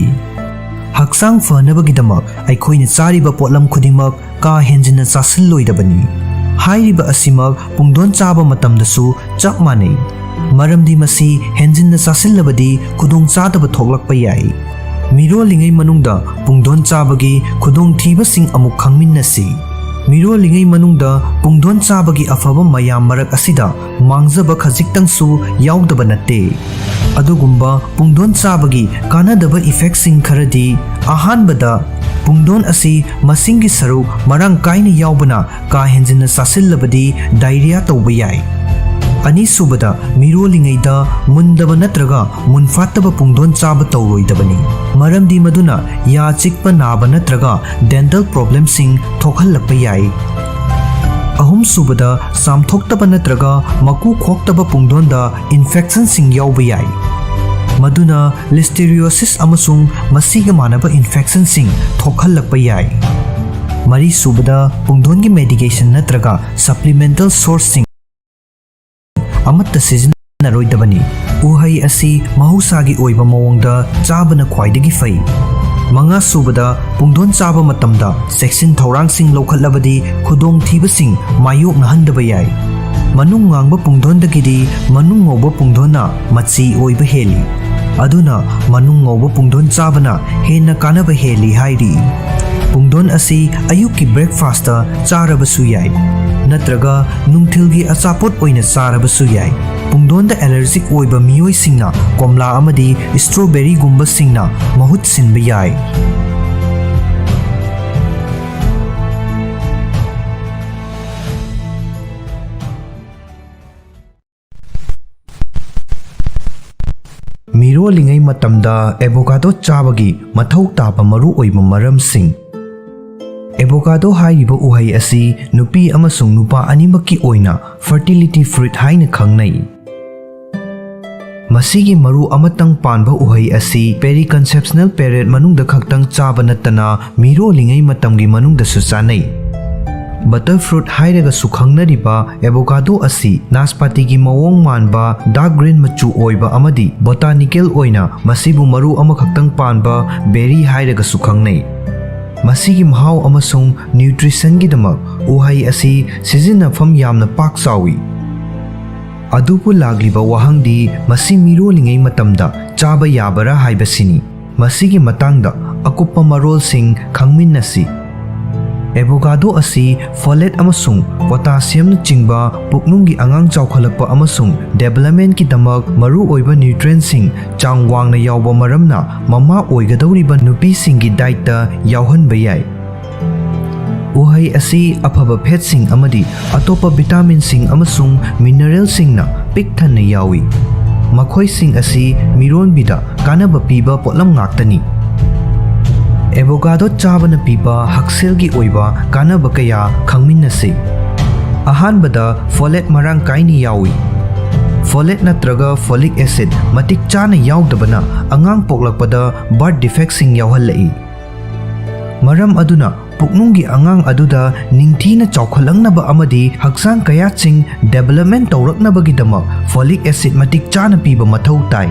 ꯍꯛꯆꯥꯡ ꯐꯅꯕꯒꯤꯗꯃꯛ ꯑꯩꯈꯣꯏꯅ ꯆꯥꯔꯤꯕ ꯄꯣꯠꯂꯝ ꯈꯨꯗꯤꯡꯃꯛ ꯀꯥ ꯍꯦꯟꯖꯤꯟꯅ ꯆꯥꯁꯤꯜꯂꯣꯏꯗꯕꯅꯤ꯫ ꯍꯥꯏꯔꯤꯕ ꯑꯁꯤꯃꯛ ꯄꯨꯡꯗꯣꯟ ꯆꯥꯕ ꯃꯇꯝꯗꯁꯨ ꯆꯞ ꯃꯥꯟꯅꯩ꯫ ꯃꯔꯝꯗꯤ ꯃꯁꯤ ꯍꯦꯟꯖꯤꯟꯅ ꯆꯥꯁꯤꯜꯂꯕꯗꯤ ꯈꯨꯗꯣꯡꯆꯥꯗꯕ ꯊꯣꯛꯂꯛꯄ ꯌꯥꯏ꯫ ꯃꯤꯔꯣꯜꯂꯤꯉꯩ ꯃꯅꯨꯡꯗ ꯄꯨꯡꯗꯣꯟ ꯆꯥꯕꯒꯤ ꯈꯨꯗꯣꯡꯊꯤꯕꯁꯤꯡ ꯑꯃꯨꯛ ꯈꯪꯃꯤꯟꯅꯁꯤ꯫ ꯃꯤꯔꯣꯜꯂꯤꯉꯩ ꯃꯅꯨꯡꯗ ꯄꯨꯡꯗꯣꯟ ꯆꯥꯕꯒꯤ ꯑꯐꯕ ꯃꯌꯥꯝ ꯃꯔꯛ ꯑꯁꯤꯗ ꯃꯥꯡꯖꯕ ꯈꯖꯤꯛꯇꯪꯁꯨ ꯌꯥꯎꯗꯕ ꯅꯠꯇꯦ꯫ ꯑꯗꯨꯒꯨꯝꯕ ꯄꯨꯡꯗꯣꯟ ꯆꯥꯕꯒꯤ ꯀꯥꯟꯅꯗꯕ effectꯁꯤꯡ ꯈꯔꯗꯤ, ꯑꯍꯥꯟꯕꯗ, ꯄꯨꯡꯗꯣꯟ ꯑꯁꯤ ꯃꯁꯤꯡꯒꯤ ꯁꯔꯨꯛ ꯃꯔꯥꯡ ꯀꯥꯏꯅ ꯌꯥꯎꯕꯅ ꯀꯥ ꯍꯦꯟꯖꯤꯟꯅ ꯆꯥꯁꯤꯜꯂꯕꯗꯤ diarrhea ꯇꯧꯕ ꯌꯥꯏ꯫ ꯑꯅꯤꯁꯨꯕꯗ, ꯃꯤꯔꯣꯜꯂꯤꯉꯩꯗ ꯃꯨꯟꯗꯕ ꯅꯠꯇ꯭ꯔꯒ ꯃꯨꯟꯐꯥꯠꯇꯕ ꯄꯨꯡꯗꯣꯟ ꯆꯥꯕ ꯇꯧꯔꯣꯏꯗꯕꯅꯤ, ꯃꯔꯝꯗꯤ ꯃꯗꯨꯅ ꯌꯥ ꯆꯤꯛꯄ ꯅꯥꯕ ꯅꯠꯇ꯭ꯔꯒ dental problemꯁꯤꯡ ꯊꯣꯛꯍꯜꯂꯛꯄ ꯌꯥꯏ꯫ ꯑꯍꯨꯝꯁꯨꯕꯗ, ꯆꯥꯝꯊꯣꯛꯇꯕ ꯅꯠꯇ꯭ꯔꯒ ꯃꯀꯨ ꯈꯣꯛꯇꯕ ꯄꯨꯡꯗꯣꯟꯗ infectionꯁꯤꯡ ꯌꯥꯎꯕ ꯌꯥꯏ, ꯃꯗꯨꯅ listeriosis ꯑꯃꯁꯨꯡ ꯃꯁꯤꯒ ꯃꯥꯟꯅꯕ infectionꯁꯤꯡ ꯊꯣꯛꯍꯜꯂꯛꯄ ꯌꯥꯏ꯫ ꯃꯔꯤꯁꯨꯕꯗ, ꯄꯨꯡꯗꯣꯟꯒꯤ medication ꯅꯠꯇ꯭ꯔꯒ supplemental sourceꯁꯤꯡ ꯑꯃꯠꯇ ꯁꯤꯖꯤꯟꯅꯔꯣꯏꯗꯕꯅꯤ꯫ ꯎꯍꯩ ꯑꯁꯤ ꯃꯍꯧꯁꯥꯒꯤ ꯑꯣꯏꯕ ꯃꯑꯣꯡꯗ ꯆꯥꯕꯅ ꯈ꯭ꯋꯥꯏꯗꯒꯤ ꯐꯩ꯫ ꯃꯉꯥꯁꯨꯕꯗ, ꯄꯨꯡꯗꯣꯟ ꯆꯥꯕ ꯃꯇꯝꯗ ꯆꯦꯛꯁꯤꯟ ꯊꯧꯔꯥꯡꯁꯤꯡ ꯂꯧꯈꯠꯂꯕꯗꯤ ꯈꯨꯗꯣꯡꯊꯤꯕꯁꯤꯡ ꯃꯥꯌꯣꯛꯅꯍꯟꯗꯕ ꯌꯥꯏ꯫ ꯃꯅꯨꯡ ꯉꯥꯡꯕ ꯄꯨꯡꯗꯣꯟꯗꯒꯤꯗꯤ ꯃꯅꯨꯡ ꯉꯧꯕ ꯄꯨꯡꯗꯣꯟꯅ ꯃꯆꯤ ꯑꯣꯏꯕ ꯍꯦꯜꯂꯤ꯫ ꯑꯗꯨꯅ ꯃꯅꯨꯡ ꯉꯧꯕ ꯄꯨꯡꯗꯣꯟ ꯆꯥꯕꯅ ꯍꯦꯟꯅ ꯀꯥꯟꯅꯕ ꯍꯦꯜꯂꯤ ꯍꯥꯏꯔꯤ꯫ ꯄꯨꯡꯗꯣꯟ ꯑꯁꯤ ꯑꯌꯨꯛꯀꯤ breakfastꯇ ꯆꯥꯔꯕꯁꯨ ꯌꯥꯏ, ꯅꯠꯇ꯭ꯔꯒ ꯅꯨꯡꯊꯤꯜꯒꯤ ꯑꯆꯥꯄꯣꯠ ꯑꯣꯏꯅ ꯆꯥꯔꯕꯁꯨ ꯌꯥꯏ꯫ ꯄꯨꯡꯗꯣꯟꯗ allergic ꯑꯣꯏꯕ ꯃꯤꯑꯣꯏꯁꯤꯡꯅ ꯀꯣꯝꯂꯥ ꯑꯃꯗꯤ strawberryꯒꯨꯝꯕꯁꯤꯡꯅ ꯃꯍꯨꯠ ꯁꯤꯟꯕ ꯌꯥꯏ꯫ ꯃꯤꯔꯣꯜꯂꯤꯉꯩ ꯃꯇꯝꯗ avocado ꯆꯥꯕꯒꯤ ꯃꯊꯧ ꯇꯥꯕ ꯃꯔꯨꯑꯣꯏꯕ ꯃꯔꯝꯁꯤꯡ꯫ Avocado ꯍꯥꯏꯔꯤꯕ ꯎꯍꯩ ꯑꯁꯤ ꯅꯨꯄꯤ ꯑꯃꯁꯨꯡ ꯅꯨꯄꯥ ꯑꯅꯤꯃꯛꯀꯤ ꯑꯣꯏꯅ fertility fruit ꯍꯥꯏꯅ ꯈꯪꯅꯩ꯫ ꯃꯁꯤꯒꯤ ꯃꯔꯨ ꯑꯃꯇꯪ ꯄꯥꯟꯕ ꯎꯍꯩ ꯑꯁꯤ periconceptional period ꯃꯅꯨꯡꯗ ꯈꯛꯇꯪ ꯆꯥꯕ ꯅꯠꯇꯅ ꯃꯤꯔꯣꯜꯂꯤꯉꯩ ꯃꯇꯝꯒꯤ ꯃꯅꯨꯡꯗꯁꯨ ꯆꯥꯅꯩ꯫ Butter fruit ꯍꯥꯏꯔꯒꯁꯨ ꯈꯪꯅꯔꯤꯕ avocado ꯑꯁꯤ ꯅꯥꯁꯄꯥꯇꯤꯒꯤ ꯃꯑꯣꯡ ꯃꯥꯟꯕ dark green ꯃꯆꯨ ꯑꯣꯏꯕ ꯑꯃꯗꯤ botanical ꯑꯣꯏꯅ ꯃꯁꯤꯕꯨ ꯃꯔꯨ ꯑꯃꯈꯛꯇꯪ ꯄꯥꯟꯕ berry ꯍꯥꯏꯔꯒꯁꯨ ꯈꯪꯅꯩ꯫ ꯃꯁꯤꯒꯤ ꯃꯍꯥꯎ ꯑꯃꯁꯨꯡ nutritionꯒꯤꯗꯃꯛ ꯎꯍꯩ ꯑꯁꯤ ꯁꯤꯖꯤꯟꯅꯐꯝ ꯌꯥꯝꯅ ꯄꯥꯛ ꯆꯥꯎꯏ꯫ ꯑꯗꯨꯕꯨ ꯂꯥꯛꯂꯤꯕ ꯋꯥꯍꯪꯗꯤ ꯃꯁꯤ ꯃꯤꯔꯣꯜꯂꯤꯉꯩ ꯃꯇꯝꯗ ꯆꯥꯕ ꯌꯥꯕꯔꯥ ꯍꯥꯏꯕꯁꯤꯅꯤ꯫ ꯃꯁꯤꯒꯤ ꯃꯇꯥꯡꯗ ꯑꯀꯨꯞꯄ ꯃꯔꯣꯜꯁꯤꯡ ꯈꯪꯃꯤꯟꯅꯁꯤ꯫ Avocado ꯑꯁꯤ folate ꯑꯃꯁꯨꯡ potassiumꯅꯆꯤꯡꯕ ꯄꯨꯛꯅꯨꯡꯒꯤ ꯑꯉꯥꯡ ꯆꯥꯎꯈꯠꯂꯛꯄ ꯑꯃꯁꯨꯡ developmentꯀꯤꯗꯃꯛ ꯃꯔꯨꯑꯣꯏꯕ nutrientꯁꯤꯡ ꯆꯥꯡ ꯋꯥꯡꯅ ꯌꯥꯎꯕ ꯃꯔꯝꯅ ꯃꯃꯥ ꯑꯣꯏꯒꯗꯧꯔꯤꯕ ꯅꯨꯄꯤꯁꯤꯡꯒꯤ dietꯇ ꯌꯥꯎꯍꯟꯕ ꯌꯥꯏ꯫ ꯎꯍꯩ ꯑꯁꯤ ꯑꯐꯕ fatꯁꯤꯡ ꯑꯃꯗꯤ ꯑꯇꯣꯞꯄ vitaminꯁꯤꯡ ꯑꯃꯁꯨꯡ mineralꯁꯤꯡꯅ ꯄꯤꯛ ꯊꯟꯅ ꯌꯥꯎꯏ꯫ ꯃꯈꯣꯏꯁꯤꯡ ꯑꯁꯤ ꯃꯤꯔꯣꯟꯕꯤꯗ ꯀꯥꯟꯅꯕ ꯄꯤꯕ ꯄꯣꯠꯂꯝ ꯉꯥꯛꯇꯅꯤ꯫ Avocado ꯆꯥꯕꯅ ꯄꯤꯕ ꯍꯛꯁꯦꯜꯒꯤ ꯑꯣꯏꯕ ꯀꯥꯟꯅꯕ ꯀꯌꯥ ꯈꯪꯃꯤꯟꯅꯁꯤ꯫ ꯑꯍꯥꯟꯕꯗ, folate ꯃꯔꯥꯡ ꯀꯥꯏꯅ ꯌꯥꯎꯏ꯫ Folate ꯅꯠꯇ꯭ꯔꯒ folic acid ꯃꯇꯤꯛ ꯆꯥꯅ ꯌꯥꯎꯗꯕꯅ ꯑꯉꯥꯡ ꯄꯣꯛꯂꯛꯄꯗ birth defectꯁꯤꯡ ꯌꯥꯎꯍꯜꯂꯛꯏ꯫ ꯃꯔꯝ ꯑꯗꯨꯅ ꯄꯨꯛꯅꯨꯡꯒꯤ ꯑꯉꯥꯡ ꯑꯗꯨꯗ ꯅꯤꯡꯊꯤꯅ ꯆꯥꯎꯈꯠꯂꯛꯅꯕ ꯑꯃꯗꯤ ꯍꯛꯆꯥꯡ ꯀꯌꯥꯠꯁꯤꯡ development ꯇꯧꯔꯛꯅꯕꯒꯤꯗꯃꯛ folic acid ꯃꯇꯤꯛ ꯆꯥꯅ ꯄꯤꯕ ꯃꯊꯧ ꯇꯥꯏ꯫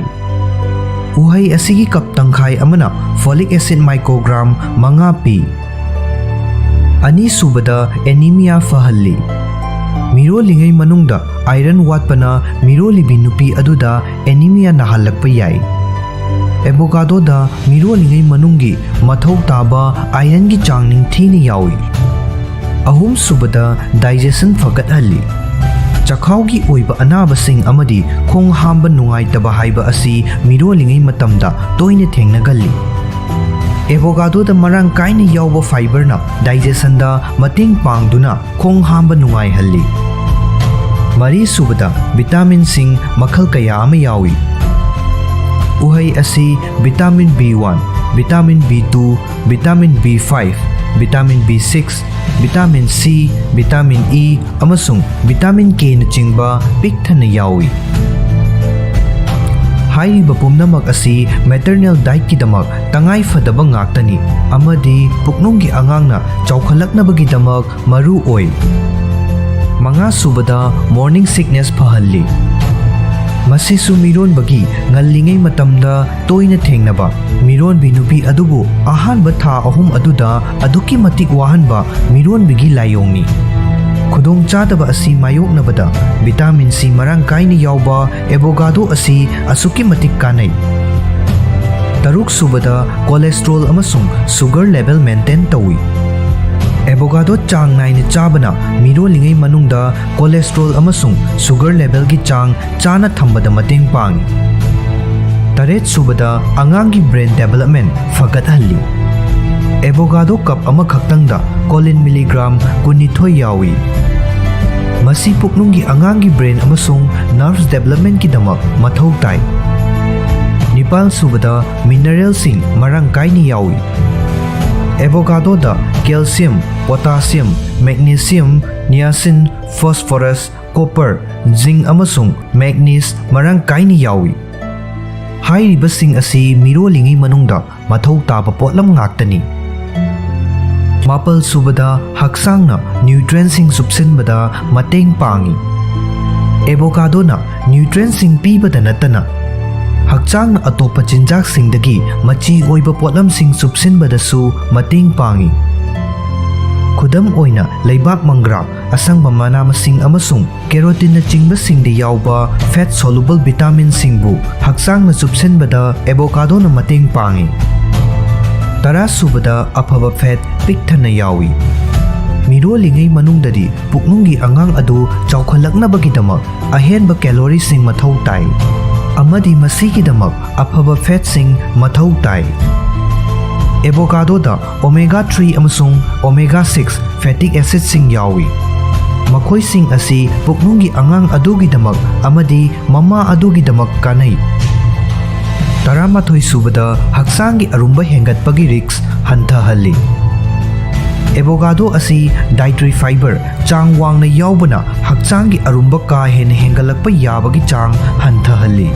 ꯎꯍꯩ ꯑꯁꯤꯒꯤ cup ꯇꯪꯈꯥꯏ ꯑꯃꯅ folic acid microgram ꯃꯉꯥ ꯄꯤ꯫ ꯑꯅꯤꯁꯨꯕꯗ, anemia ꯐꯍꯜꯂꯤ꯫ ꯃꯤꯔꯣꯜꯂꯤꯉꯩ ꯃꯅꯨꯡꯗ iron ꯋꯥꯠꯄꯅ ꯃꯤꯔꯣꯜꯂꯤꯕꯤ ꯅꯨꯄꯤ ꯑꯗꯨꯗ anemia ꯅꯥꯍꯜꯂꯛꯄ ꯌꯥꯏ꯫ Avocadoꯗ ꯃꯤꯔꯣꯜꯂꯤꯉꯩ ꯃꯅꯨꯡꯒꯤ ꯃꯊꯧ ꯇꯥꯕ ironꯒꯤ ꯆꯥꯡ ꯅꯤꯡꯊꯤꯅ ꯌꯥꯎꯏ꯫ ꯑꯍꯨꯝꯁꯨꯕꯗ, digestion ꯐꯒꯠꯍꯜꯂꯤ꯫ ꯆꯈꯥꯎꯒꯤ ꯑꯣꯏꯕ ꯑꯅꯥꯕꯁꯤꯡ ꯑꯃꯗꯤ ꯈꯣꯡ ꯍꯥꯝꯕ ꯅꯨꯡꯉꯥꯏꯇꯕ ꯍꯥꯏꯕ ꯑꯁꯤ ꯃꯤꯔꯣꯜꯂꯤꯉꯩ ꯃꯇꯝꯗ ꯇꯣꯏꯅ ꯊꯦꯡꯅꯒꯜꯂꯤ꯫ ꯑꯦꯚꯣꯀꯥꯗꯣꯗ ꯃꯔꯥꯡ ꯀꯥꯏꯅ ꯌꯥꯎꯕ ꯐꯥꯏꯕꯔꯅ ꯗꯥꯏꯖꯦꯁꯟꯗ ꯃꯇꯦꯡ ꯄꯥꯡꯗꯨꯅ ꯈꯣꯡ ꯍꯥꯝꯕ ꯅꯨꯡꯉꯥꯏꯍꯜꯂꯤ꯫ ꯃꯔꯤꯁꯨꯕꯗ, ꯚꯤꯇꯥꯃꯤꯟꯁꯤꯡ ꯃꯈꯜ ꯀꯌꯥ ꯑꯃ ꯌꯥꯎꯏ꯫ ꯎꯍꯩ ꯑꯁꯤ vitamin B one, vitamin B two, vitamin B five, vitamin B six, vitamin C, vitamin E ꯑꯃꯁꯨꯡ ꯚꯤꯇꯥꯃꯤꯟ ꯀꯦꯅꯆꯤꯡꯕ ꯄꯤꯛ ꯊꯟꯅ ꯌꯥꯎꯏ꯫ ꯍꯥꯏꯔꯤꯕ ꯄꯨꯝꯅꯃꯛ ꯑꯁꯤ ꯃꯦꯇꯔꯅꯦꯜ ꯗꯥꯏꯠꯀꯤꯗꯃꯛ ꯇꯉꯥꯏ ꯐꯗꯕ ꯉꯥꯛꯇꯅꯤ ꯑꯃꯗꯤ ꯄꯨꯛꯅꯨꯡꯒꯤ ꯑꯉꯥꯡꯅ ꯆꯥꯎꯈꯠꯂꯛꯅꯕꯒꯤꯗꯃꯛ ꯃꯔꯨ ꯑꯣꯏ꯫ ꯃꯉꯥꯁꯨꯕꯗ, ꯃꯣꯔꯅꯤꯡ ꯁꯤꯛꯅꯦꯁ ꯐꯍꯜꯂꯤ꯫ ꯃꯁꯤꯁꯨ ꯃꯤꯔꯣꯟꯕꯒꯤ ꯉꯜꯂꯤꯉꯩ ꯃꯇꯝꯗ ꯇꯣꯏꯅ ꯊꯦꯡꯅꯕ ꯃꯤꯔꯣꯟꯕꯤ ꯅꯨꯄꯤ ꯑꯗꯨꯕꯨ ꯑꯍꯥꯟꯕ ꯊꯥ ꯑꯍꯨꯝ ꯑꯗꯨꯗ ꯑꯗꯨꯛꯀꯤ ꯃꯇꯤꯛ ꯋꯥꯍꯟꯕ ꯃꯤꯔꯣꯟꯕꯤꯒꯤ ꯂꯥꯏꯑꯣꯡꯅꯤ꯫ ꯈꯨꯗꯣꯡꯆꯥꯗꯕ ꯑꯁꯤ ꯃꯥꯌꯣꯛꯅꯕꯗ ꯚꯤꯇꯥꯃꯤꯟ ꯁꯤ ꯃꯔꯥꯡ ꯀꯥꯏꯅ ꯌꯥꯎꯕ ꯑꯦꯚꯣꯀꯥꯗꯣ ꯑꯁꯤ ꯑꯁꯨꯛꯀꯤ ꯃꯇꯤꯛ ꯀꯥꯟꯅꯩ꯫ ꯇꯔꯨꯛꯁꯨꯕꯗ, ꯀꯣꯂꯦꯁꯇ꯭ꯔꯣꯜ ꯑꯃꯁꯨꯡ ꯁꯨꯒꯔ ꯂꯦꯚꯦꯜ ꯃꯦꯟꯇꯦꯟ ꯇꯧꯏ꯫ ꯑꯦꯚꯣꯀꯥꯗꯣ ꯆꯥꯡ ꯅꯥꯏꯅ ꯆꯥꯕꯅ ꯃꯤꯔꯣꯜꯂꯤꯉꯩ ꯃꯅꯨꯡꯗ ꯀꯣꯂꯦꯁꯇ꯭ꯔꯣꯜ ꯑꯃꯁꯨꯡ ꯁꯨꯒꯔ ꯂꯦꯚꯦꯜꯒꯤ ꯆꯥꯡ ꯆꯥꯅ ꯊꯝꯕꯗ ꯃꯇꯦꯡ ꯄꯥꯡꯏ꯫ ꯇꯔꯦꯠꯁꯨꯕꯗ, ꯑꯉꯥꯡꯒꯤ ꯕ꯭ꯔꯦꯟ ꯗꯦꯚꯂꯞꯃꯦꯟ ꯐꯒꯠꯍꯜꯂꯤ꯫ ꯑꯦꯚꯣꯀꯥꯗꯣ ꯀꯞ ꯑꯃꯈꯛꯇꯪꯗ ꯀꯣꯂꯤꯟ ꯃꯤꯂꯤꯒ꯭ꯔꯥꯝ ꯀꯨꯟꯅꯤꯊꯣꯏ ꯌꯥꯎꯏ꯫ ꯃꯁꯤ ꯄꯨꯛꯅꯨꯡꯒꯤ ꯑꯉꯥꯡꯒꯤ ꯕ꯭ꯔꯦꯟ ꯑꯃꯁꯨꯡ ꯅꯔꯚꯁ ꯗꯦꯚꯂꯞꯃꯦꯟꯒꯤꯗꯃꯛ ꯃꯊꯧ ꯇꯥꯏ꯫ ꯅꯤꯄꯥꯜꯁꯨꯕꯗ, ꯃꯤꯅꯔꯦꯜꯁꯤꯡ ꯃꯔꯥꯡ ꯀꯥꯏꯅ ꯌꯥꯎꯏ꯫ ꯑꯦꯚꯣꯀꯥꯗꯣꯗ ꯀꯦꯜꯁꯤꯌꯝ, ꯄꯣꯇꯥꯁꯤꯌꯝ, ꯃꯦꯒꯅꯦꯁꯤꯌꯝ, ꯅꯤꯌꯥꯁꯤꯟ, ꯐꯣꯁꯐꯣꯔꯁ, ꯀꯣꯄꯔ, ꯖꯤꯡ ꯑꯃꯁꯨꯡ ꯃꯦꯒꯅꯤꯁ ꯃꯔꯥꯡ ꯀꯥꯏꯅ ꯌꯥꯎꯏ꯫ ꯍꯥꯏꯔꯤꯕꯁꯤꯡ ꯑꯁꯤ ꯃꯤꯔꯣꯜꯂꯤꯉꯩ ꯃꯅꯨꯡꯗ ꯃꯊꯧ ꯇꯥꯕ ꯄꯣꯠꯂꯝ ꯉꯥꯛꯇꯅꯤ꯫ ꯃꯥꯄꯜꯁꯨꯕꯗ, ꯍꯛꯆꯥꯡꯅ ꯅ꯭ꯌꯨꯇ꯭ꯔꯦꯟꯁꯤꯡ ꯆꯨꯞꯁꯤꯟꯕꯗ ꯃꯇꯦꯡ ꯄꯥꯡꯏ꯫ ꯑꯦꯚꯣꯀꯥꯗꯣꯅ ꯅ꯭ꯌꯨꯇ꯭ꯔꯦꯟꯁꯤꯡ ꯄꯤꯕꯗ ꯅꯠꯇꯅ ꯍꯛꯆꯥꯡꯅ ꯑꯇꯣꯞꯄ ꯆꯤꯟꯖꯥꯛꯁꯤꯡꯗꯒꯤ ꯃꯆꯤ ꯑꯣꯏꯕ ꯄꯣꯠꯂꯝꯁꯤꯡ ꯆꯨꯞꯁꯤꯟꯕꯗꯁꯨ ꯃꯇꯦꯡ ꯄꯥꯡꯏ꯫ ꯈꯨꯗꯝ ꯑꯣꯏꯅ, ꯂꯩꯕꯥꯛ ꯃꯪꯒ꯭ꯔꯥ, ꯑꯁꯪꯕ ꯃꯅꯥ ꯃꯁꯤꯡ ꯑꯃꯁꯨꯡ ꯀꯦꯔꯣꯇꯤꯟꯅꯆꯤꯡꯕꯁꯤꯡꯗ ꯌꯥꯎꯕ ꯐꯦꯠ ꯁꯣꯂꯨꯕꯜ ꯚꯤꯇꯥꯃꯤꯟꯁꯤꯡꯕꯨ ꯍꯛꯆꯥꯡꯅ ꯆꯨꯞꯁꯤꯟꯕꯗ ꯑꯦꯚꯣꯀꯥꯗꯣꯅ ꯃꯇꯦꯡ ꯄꯥꯡꯏ꯫ ꯇꯔꯥꯁꯨꯕꯗ, ꯑꯐꯕ ꯐꯦꯠ ꯄꯤꯛ ꯊꯟꯅ ꯌꯥꯎꯏ꯫ ꯃꯤꯔꯣꯜꯂꯤꯉꯩ ꯃꯅꯨꯡꯗꯗꯤ ꯄꯨꯛꯅꯨꯡꯒꯤ ꯑꯉꯥꯡ ꯑꯗꯨ ꯆꯥꯎꯈꯠꯂꯛꯅꯕꯒꯤꯗꯃꯛ ꯑꯍꯦꯟꯕ ꯀꯦꯂꯣꯔꯤꯁꯤꯡ ꯃꯊꯧ ꯇꯥꯏ, ꯑꯃꯗꯤ ꯃꯁꯤꯒꯤꯗꯃꯛ ꯑꯐꯕ ꯐꯦꯠꯁꯤꯡ ꯃꯊꯧ ꯇꯥꯏ꯫ ꯑꯦꯕꯣꯀꯥꯗꯣꯗ ꯑꯣꯃꯦꯒꯥ ꯊ꯭ꯔꯤ ꯑꯃꯁꯨꯡ ꯑꯣꯃꯦꯒꯥ ꯁꯤꯛꯁ ꯐꯦꯇꯤꯛ ꯑꯦꯁꯤꯗꯁꯤꯡ ꯌꯥꯎꯏ꯫ ꯃꯈꯣꯏꯁꯤꯡ ꯑꯁꯤ ꯄꯨꯛꯅꯨꯡꯒꯤ ꯑꯉꯥꯡ ꯑꯗꯨꯒꯤꯗꯃꯛ ꯑꯃꯗꯤ ꯃꯃꯥ ꯑꯗꯨꯒꯤꯗꯃꯛ ꯀꯥꯟꯅꯩ꯫ ꯇꯔꯥꯃꯥꯊꯣꯏ ꯁꯨꯕꯗ, ꯍꯛꯆꯥꯡꯒꯤ ꯑꯔꯨꯝꯕ ꯍꯦꯟꯒꯠꯄꯒꯤ ꯔꯤꯁ꯭ꯛ ꯍꯟꯊꯍꯜꯂꯤ꯫ ꯑꯦꯕꯣꯀꯥꯗꯣ ꯑꯁꯤ ꯗꯥꯏꯇꯔꯤ ꯐꯥꯏꯕꯔ ꯆꯥꯡ ꯋꯥꯡꯅ ꯌꯥꯎꯕꯅ ꯍꯛꯆꯥꯡꯒꯤ ꯑꯔꯨꯝꯕ ꯀꯥ ꯍꯦꯟꯅ ꯍꯦꯟꯒꯠꯂꯛꯄ ꯌꯥꯕꯒꯤ ꯆꯥꯡ ꯍꯟꯊꯍꯜꯂꯤ꯫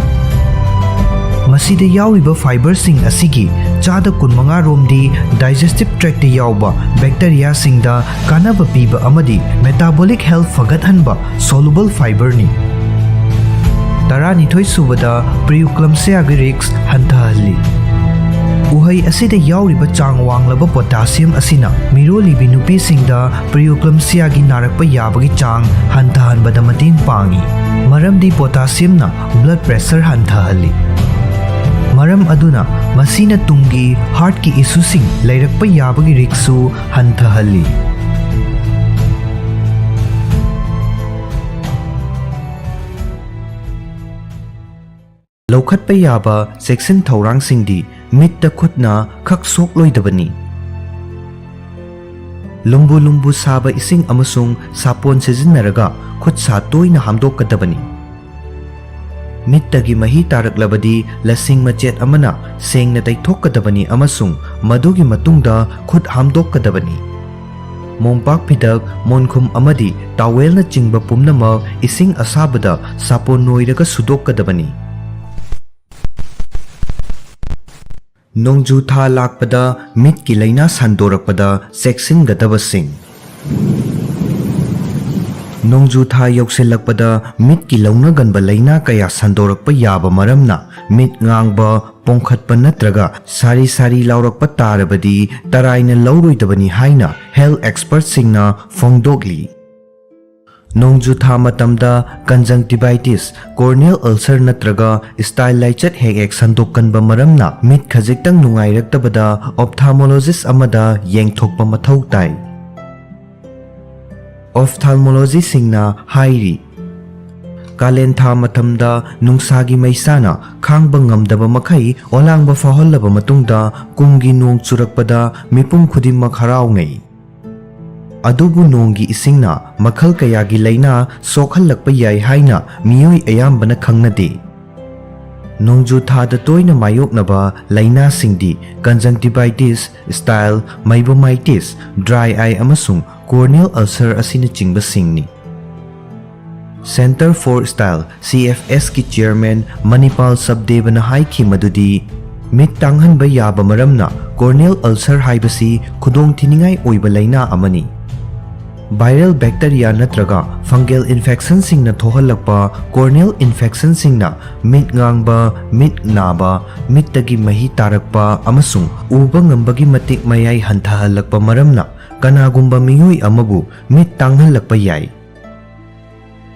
ꯃꯁꯤꯗ ꯌꯥꯎꯔꯤꯕ ꯐꯥꯏꯕꯔꯁꯤꯡ ꯑꯁꯤꯒꯤ ꯆꯥꯗ ꯀꯨꯟꯃꯉꯥ ꯔꯣꯝꯗꯤ ꯗꯥꯏꯖꯦꯁꯇꯤꯚ ꯇ꯭ꯔꯦꯛꯇ ꯌꯥꯎꯕ ꯕꯦꯛꯇꯦꯔꯤꯌꯥꯁꯤꯡꯗ ꯀꯥꯟꯅꯕ ꯄꯤꯕ ꯑꯃꯗꯤ ꯃꯦꯇꯥꯕꯣꯂꯤꯛ ꯍꯦꯜꯊ ꯐꯒꯠꯍꯟꯕ ꯁꯣꯂꯨꯕꯜ ꯐꯥꯏꯕꯔꯅꯤ꯫ ꯇꯔꯥꯅꯤꯊꯣꯏ ꯁꯨꯕꯗ, ꯄ꯭ꯔꯤꯌꯨꯀ꯭ꯂꯝꯁꯤꯌꯥꯒꯤ ꯔꯤꯁ꯭ꯛ ꯍꯟꯊꯍꯜꯂꯤ꯫ ꯎꯍꯩ ꯑꯁꯤꯗ ꯌꯥꯎꯔꯤꯕ ꯆꯥꯡ ꯋꯥꯡꯂꯕ ꯄꯣꯇꯥꯁꯤꯌꯝ ꯑꯁꯤꯅ ꯃꯤꯔꯣꯜꯂꯤꯕꯤ ꯅꯨꯄꯤꯁꯤꯡꯗ ꯄ꯭ꯔꯤꯌꯨꯀ꯭ꯂꯝꯁꯤꯌꯥꯒꯤ ꯅꯥꯔꯛꯄ ꯌꯥꯕꯒꯤ ꯆꯥꯡ ꯍꯟꯊꯍꯟꯕꯗ ꯃꯇꯦꯡ ꯄꯥꯡꯏ, ꯃꯔꯝꯗꯤ ꯄꯣꯇꯥꯁꯤꯌꯝꯅ ꯕ꯭ꯂꯗ ꯄ꯭ꯔꯦꯁꯔ ꯍꯟꯊꯍꯜꯂꯤ꯫ ꯃꯔꯝ ꯑꯗꯨꯅ ꯃꯁꯤꯅ ꯇꯨꯡꯒꯤ ꯍꯥꯔꯠꯀꯤ ꯏꯁꯨꯁꯤꯡ ꯂꯩꯔꯛꯄ ꯌꯥꯕꯒꯤ ꯔꯤꯁ꯭ꯛꯁꯨ ꯍꯟꯊꯍꯜꯂꯤ꯫ ꯂꯧꯈꯠꯄ ꯌꯥꯕ ꯆꯦꯛꯁꯤꯟ ꯊꯧꯔꯥꯡꯁꯤꯡꯗꯤ: ꯃꯤꯠꯇ ꯈꯨꯠꯅ ꯈꯛ ꯁꯣꯛꯂꯣꯏꯗꯕꯅꯤ꯫ ꯂꯨꯝꯕꯨ ꯂꯨꯝꯕꯨ ꯁꯥꯕ ꯏꯁꯤꯡ ꯑꯃꯁꯨꯡ ꯁꯥꯄꯣꯟ ꯁꯤꯖꯤꯟꯅꯔꯒ ꯈꯨꯠ ꯁꯥ ꯇꯣꯏꯅ ꯍꯥꯝꯗꯣꯛꯀꯗꯕꯅꯤ꯫ ꯃꯤꯠꯇꯒꯤ ꯃꯍꯤ ꯇꯥꯔꯛꯂꯕꯗꯤ ꯂꯁꯤꯡ ꯃꯆꯦꯠ ꯑꯃꯅ ꯁꯦꯡꯅ ꯇꯩꯊꯣꯛꯀꯗꯕꯅꯤ ꯑꯃꯁꯨꯡ ꯃꯗꯨꯒꯤ ꯃꯇꯨꯡꯗ ꯈꯨꯠ ꯍꯥꯝꯗꯣꯛꯀꯗꯕꯅꯤ꯫ ꯃꯣꯝꯄꯥꯛ ꯐꯤꯗꯛ, ꯃꯣꯟꯈꯨꯝ ꯑꯃꯗꯤ ꯇꯥꯋꯦꯜꯅꯆꯤꯡꯕ ꯄꯨꯝꯅꯃꯛ ꯏꯁꯤꯡ ꯑꯁꯥꯕꯗ ꯁꯥꯄꯣꯟ ꯅꯣꯏꯔꯒ ꯁꯨꯗꯣꯛꯀꯗꯕꯅꯤ꯫ ꯅꯣꯡꯖꯨ ꯊꯥ ꯂꯥꯛꯄꯗ ꯃꯤꯠꯀꯤ ꯂꯥꯏꯅꯥ ꯁꯟꯗꯣꯔꯛꯄꯗ ꯆꯦꯛꯁꯤꯟꯒꯗꯕꯁꯤꯡ꯫ ꯅꯣꯡꯖꯨ ꯊꯥ ꯌꯧꯁꯤꯜꯂꯛꯄꯗ ꯃꯤꯠꯀꯤ ꯂꯧꯅꯒꯟꯕ ꯂꯥꯏꯅꯥ ꯀꯌꯥ ꯁꯟꯗꯣꯔꯛꯄ ꯌꯥꯕ ꯃꯔꯝꯅ, ꯃꯤꯠ ꯉꯥꯡꯕ, ꯄꯣꯝꯈꯠꯄ ꯅꯠꯇ꯭ꯔꯒ ꯁꯥꯔꯤ ꯁꯥꯔꯤ ꯂꯥꯎꯔꯛꯄ ꯇꯥꯔꯕꯗꯤ ꯇꯔꯥꯏꯅ ꯂꯧꯔꯣꯏꯗꯕꯅꯤ ꯍꯥꯏꯅ ꯍꯦꯜꯊ ꯑꯦꯛꯁꯄꯔꯠꯁꯤꯡꯅ ꯐꯣꯡꯗꯣꯛꯂꯤ꯫ ꯅꯣꯡꯖꯨ ꯊꯥ ꯃꯇꯝꯗ ꯀꯟꯖꯪꯇꯤꯚꯥꯏꯇꯤꯁ, ꯀꯣꯔꯅꯤꯌꯦꯜ ꯑꯜꯁꯔ ꯅꯠꯇ꯭ꯔꯒ ꯁ꯭ꯇꯥꯏ ꯂꯥꯏꯆꯠ ꯍꯦꯛ ꯍꯦꯛ ꯁꯟꯗꯣꯛꯀꯟꯕ ꯃꯔꯝꯅ ꯃꯤꯠ ꯈꯖꯤꯛꯇꯪ ꯅꯨꯡꯉꯥꯏꯔꯛꯇꯕꯗ ꯑꯣꯞꯊꯥꯜꯃꯣꯂꯣꯖꯤꯁ ꯑꯃꯗ ꯌꯦꯡꯊꯣꯛꯄ ꯃꯊꯧ ꯇꯥꯏ꯫ ꯑꯣꯐꯊꯥꯜꯃꯣꯂꯣꯖꯤꯁꯁꯤꯡꯅ ꯍꯥꯏꯔꯤ, ꯀꯥꯂꯦꯟ ꯊꯥ ꯃꯇꯝꯗ ꯅꯨꯡꯁꯥꯒꯤ ꯃꯩꯁꯥꯅ ꯈꯥꯡꯕ ꯉꯝꯗꯕ ꯃꯈꯩ ꯑꯣꯂꯥꯡꯕ ꯐꯥꯎꯍꯜꯂꯕ ꯃꯇꯨꯡꯗ ꯀꯨꯝꯒꯤ ꯅꯣꯡ ꯆꯨꯔꯛꯄꯗ ꯃꯤꯄꯨꯝ ꯈꯨꯗꯤꯡꯃꯛ ꯍꯔꯥꯎꯅꯩ꯫ ꯑꯗꯨꯕꯨ ꯅꯣꯡꯒꯤ ꯏꯁꯤꯡꯅ ꯃꯈꯜ ꯀꯌꯥꯒꯤ ꯂꯥꯏꯅꯥ ꯁꯣꯛꯍꯜꯂꯛꯄ ꯌꯥꯏ ꯍꯥꯏꯅ ꯃꯤꯑꯣꯏ ꯑꯌꯥꯝꯕꯅ ꯈꯪꯅꯗꯦ꯫ ꯅꯣꯡꯖꯨ ꯊꯥꯗ ꯇꯣꯏꯅ ꯃꯥꯌꯣꯛꯅꯕ ꯂꯥꯏꯅꯥꯁꯤꯡꯗꯤ conjunctivitis, style, meibomitis, dry eye ꯑꯃꯁꯨꯡ corneal ulcer ꯑꯁꯤꯅꯆꯤꯡꯕꯁꯤꯡꯅꯤ꯫ Centre for Style, C F S ꯀꯤ chairman ꯃꯅꯤꯄꯥꯜ ꯁꯕꯗꯦꯕꯅ ꯍꯥꯏꯈꯤ ꯃꯗꯨꯗꯤ, ꯃꯤꯠ ꯇꯥꯡꯍꯟꯕ ꯌꯥꯕ ꯃꯔꯝꯅ corneal ulcer ꯍꯥꯏꯕꯁꯤ ꯈꯨꯗꯣꯡꯊꯤꯅꯤꯡꯉꯥꯏ ꯑꯣꯏꯕ ꯂꯥꯏꯅꯥ ꯑꯃꯅꯤ꯫ Viral bacteria ꯅꯠꯇ꯭ꯔꯒ fungal infectionꯁꯤꯡꯅ ꯊꯣꯛꯍꯜꯂꯛꯄ corneal infectionꯁꯤꯡꯅ ꯃꯤꯠ ꯉꯥꯡꯕ, ꯃꯤꯠ ꯅꯥꯕ, ꯃꯤꯠꯇꯒꯤ ꯃꯍꯤ ꯇꯥꯔꯛꯄ ꯑꯃꯁꯨꯡ ꯎꯕ ꯉꯝꯕꯒꯤ ꯃꯇꯤꯛ ꯃꯌꯥꯏ ꯍꯟꯊꯍꯜꯂꯛꯄ ꯃꯔꯝꯅ ꯀꯅꯥꯒꯨꯝꯕ ꯃꯤꯑꯣꯏ ꯑꯃꯕꯨ ꯃꯤꯠ ꯇꯥꯡꯍꯜꯂꯛꯄ ꯌꯥꯏ꯫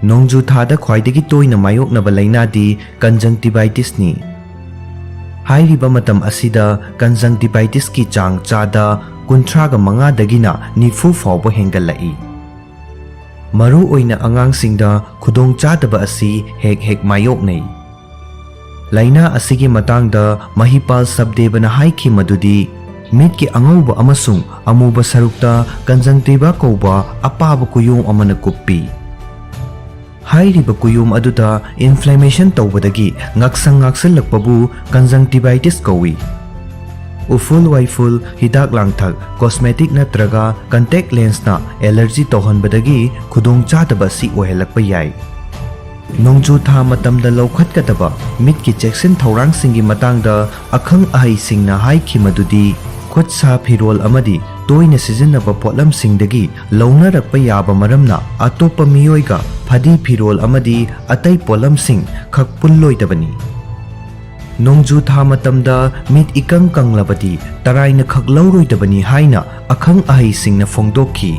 ꯅꯣꯡꯖꯨ ꯊꯥꯗ ꯈ꯭ꯋꯥꯏꯗꯒꯤ ꯇꯣꯏꯅ ꯃꯥꯌꯣꯛꯅꯕ ꯂꯥꯏꯅꯥꯗꯤ conjunctivitisꯅꯤ꯫ ꯍꯥꯏꯔꯤꯕ ꯃꯇꯝ ꯑꯁꯤꯗ conjunctivitisꯀꯤ ꯆꯥꯡ ꯆꯥꯗ ꯀꯨꯟꯊ꯭ꯔꯥꯒ ꯃꯉꯥꯗꯒꯤꯅ ꯅꯤꯐꯨ ꯐꯥꯎꯕ ꯍꯦꯟꯒꯠꯂꯛꯏ꯫ ꯃꯔꯨꯑꯣꯏꯅ ꯑꯉꯥꯡꯁꯤꯡꯗ ꯈꯨꯗꯣꯡꯆꯥꯗꯕ ꯑꯁꯤ ꯍꯦꯛ ꯍꯦꯛ ꯃꯥꯌꯣꯛꯅꯩ꯫ ꯂꯥꯏꯅꯥ ꯑꯁꯤꯒꯤ ꯃꯇꯥꯡꯗ ꯃꯍꯤꯄꯥꯜ ꯁꯕꯗꯦꯕꯅ ꯍꯥꯏꯈꯤ ꯃꯗꯨꯗꯤ, ꯃꯤꯠꯀꯤ ꯑꯉꯧꯕ ꯑꯃꯁꯨꯡ ꯑꯃꯨꯕ ꯁꯔꯨꯛꯇ conjunctiva ꯀꯧꯕ ꯑꯄꯥꯕ ꯀꯨꯌꯣꯝ ꯑꯃꯅ ꯀꯨꯞꯄꯤ꯫ ꯍꯥꯏꯔꯤꯕ ꯀꯨꯌꯣꯝ ꯑꯗꯨꯗ inflammation ꯇꯧꯕꯗꯒꯤ ꯉꯥꯛꯁꯪ ꯉꯥꯛꯁꯜꯂꯛꯄꯕꯨ conjunctivitis ꯀꯧꯏ꯫ ꯎꯐꯨꯜ ꯋꯥꯏꯐꯨꯜ, ꯍꯤꯗꯥꯛ ꯂꯥꯡꯊꯛ, cosmetic ꯅꯠꯇ꯭ꯔꯒ contact lenseꯅ allergy ꯇꯧꯍꯟꯕꯗꯒꯤ ꯈꯨꯗꯣꯡꯆꯥꯗꯕ ꯑꯁꯤ ꯑꯣꯏꯍꯜꯂꯛꯄ ꯌꯥꯏ꯫ ꯅꯣꯡꯖꯨ ꯊꯥ ꯃꯇꯝꯗ ꯂꯧꯈꯠꯀꯗꯕ ꯃꯤꯠꯀꯤ ꯆꯦꯛꯁꯤꯟ ꯊꯧꯔꯥꯡꯁꯤꯡꯒꯤ ꯃꯇꯥꯡꯗ ꯑꯈꯪ ꯑꯍꯩꯁꯤꯡꯅ ꯍꯥꯏꯈꯤ ꯃꯗꯨꯗꯤ, ꯈꯨꯠ ꯁꯥ ꯐꯤꯔꯣꯜ ꯑꯃꯗꯤ ꯇꯣꯏꯅ ꯁꯤꯖꯤꯟꯅꯕ ꯄꯣꯠꯂꯝꯁꯤꯡꯗꯒꯤ ꯂꯧꯅꯔꯛꯄ ꯌꯥꯕ ꯃꯔꯝꯅ ꯑꯇꯣꯞꯄ ꯃꯤꯑꯣꯏꯒ ꯐꯗꯤ ꯐꯤꯔꯣꯜ ꯑꯃꯗꯤ ꯑꯇꯩ ꯄꯣꯠꯂꯝꯁꯤꯡ ꯈꯛ ꯄꯨꯜꯂꯣꯏꯗꯕꯅꯤ꯫ ꯅꯣꯡꯖꯨ ꯊꯥ ꯃꯇꯝꯗ ꯃꯤꯠ ꯏꯀꯪ ꯀꯪꯂꯕꯗꯤ ꯇꯔꯥꯏꯅ ꯈꯛ ꯂꯧꯔꯣꯏꯗꯕꯅꯤ ꯍꯥꯏꯅ ꯑꯈꯪ ꯑꯍꯩꯁꯤꯡꯅ ꯐꯣꯡꯗꯣꯛꯈꯤ꯫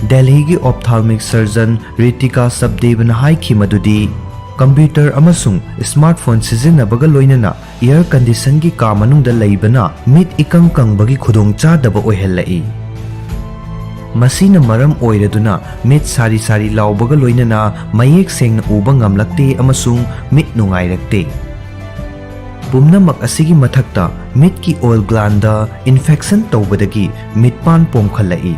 ꯗꯦꯜꯍꯤꯒꯤ ophthalmic surgeon ꯔꯤꯇꯤꯀꯥ ꯁꯕꯗꯦꯕꯅ ꯍꯥꯏꯈꯤ ꯃꯗꯨꯗꯤ, computer ꯑꯃꯁꯨꯡ smartphone ꯁꯤꯖꯤꯟꯅꯕꯒ ꯂꯣꯏꯅꯅ air conditionꯒꯤ ꯀꯥ ꯃꯅꯨꯡꯗ ꯂꯩꯕꯅ ꯃꯤꯠ ꯏꯀꯪ ꯀꯪꯕꯒꯤ ꯈꯨꯗꯣꯡꯆꯥꯗꯕ ꯑꯣꯏꯍꯜꯂꯛꯏ꯫ ꯃꯁꯤꯅ ꯃꯔꯝ ꯑꯣꯏꯔꯗꯨꯅ ꯃꯤꯠ ꯁꯥꯔꯤ ꯁꯥꯔꯤ ꯂꯥꯎꯕꯒ ꯂꯣꯏꯅꯅ ꯃꯌꯦꯛ ꯁꯦꯡꯅ ꯎꯕ ꯉꯝꯂꯛꯇꯦ ꯑꯃꯁꯨꯡ ꯃꯤꯠ ꯅꯨꯡꯉꯥꯏꯔꯛꯇꯦ꯫ ꯄꯨꯝꯅꯃꯛ ꯑꯁꯤꯒꯤ ꯃꯊꯛꯇ, ꯃꯤꯠꯀꯤ ꯑꯣꯏꯜ ꯒ꯭ꯂꯥꯟꯗ ꯏꯟꯐꯦꯛꯁꯟ ꯇꯧꯕꯗꯒꯤ ꯃꯤꯠꯄꯥꯟ ꯄꯣꯝꯈꯠꯂꯛꯏ꯫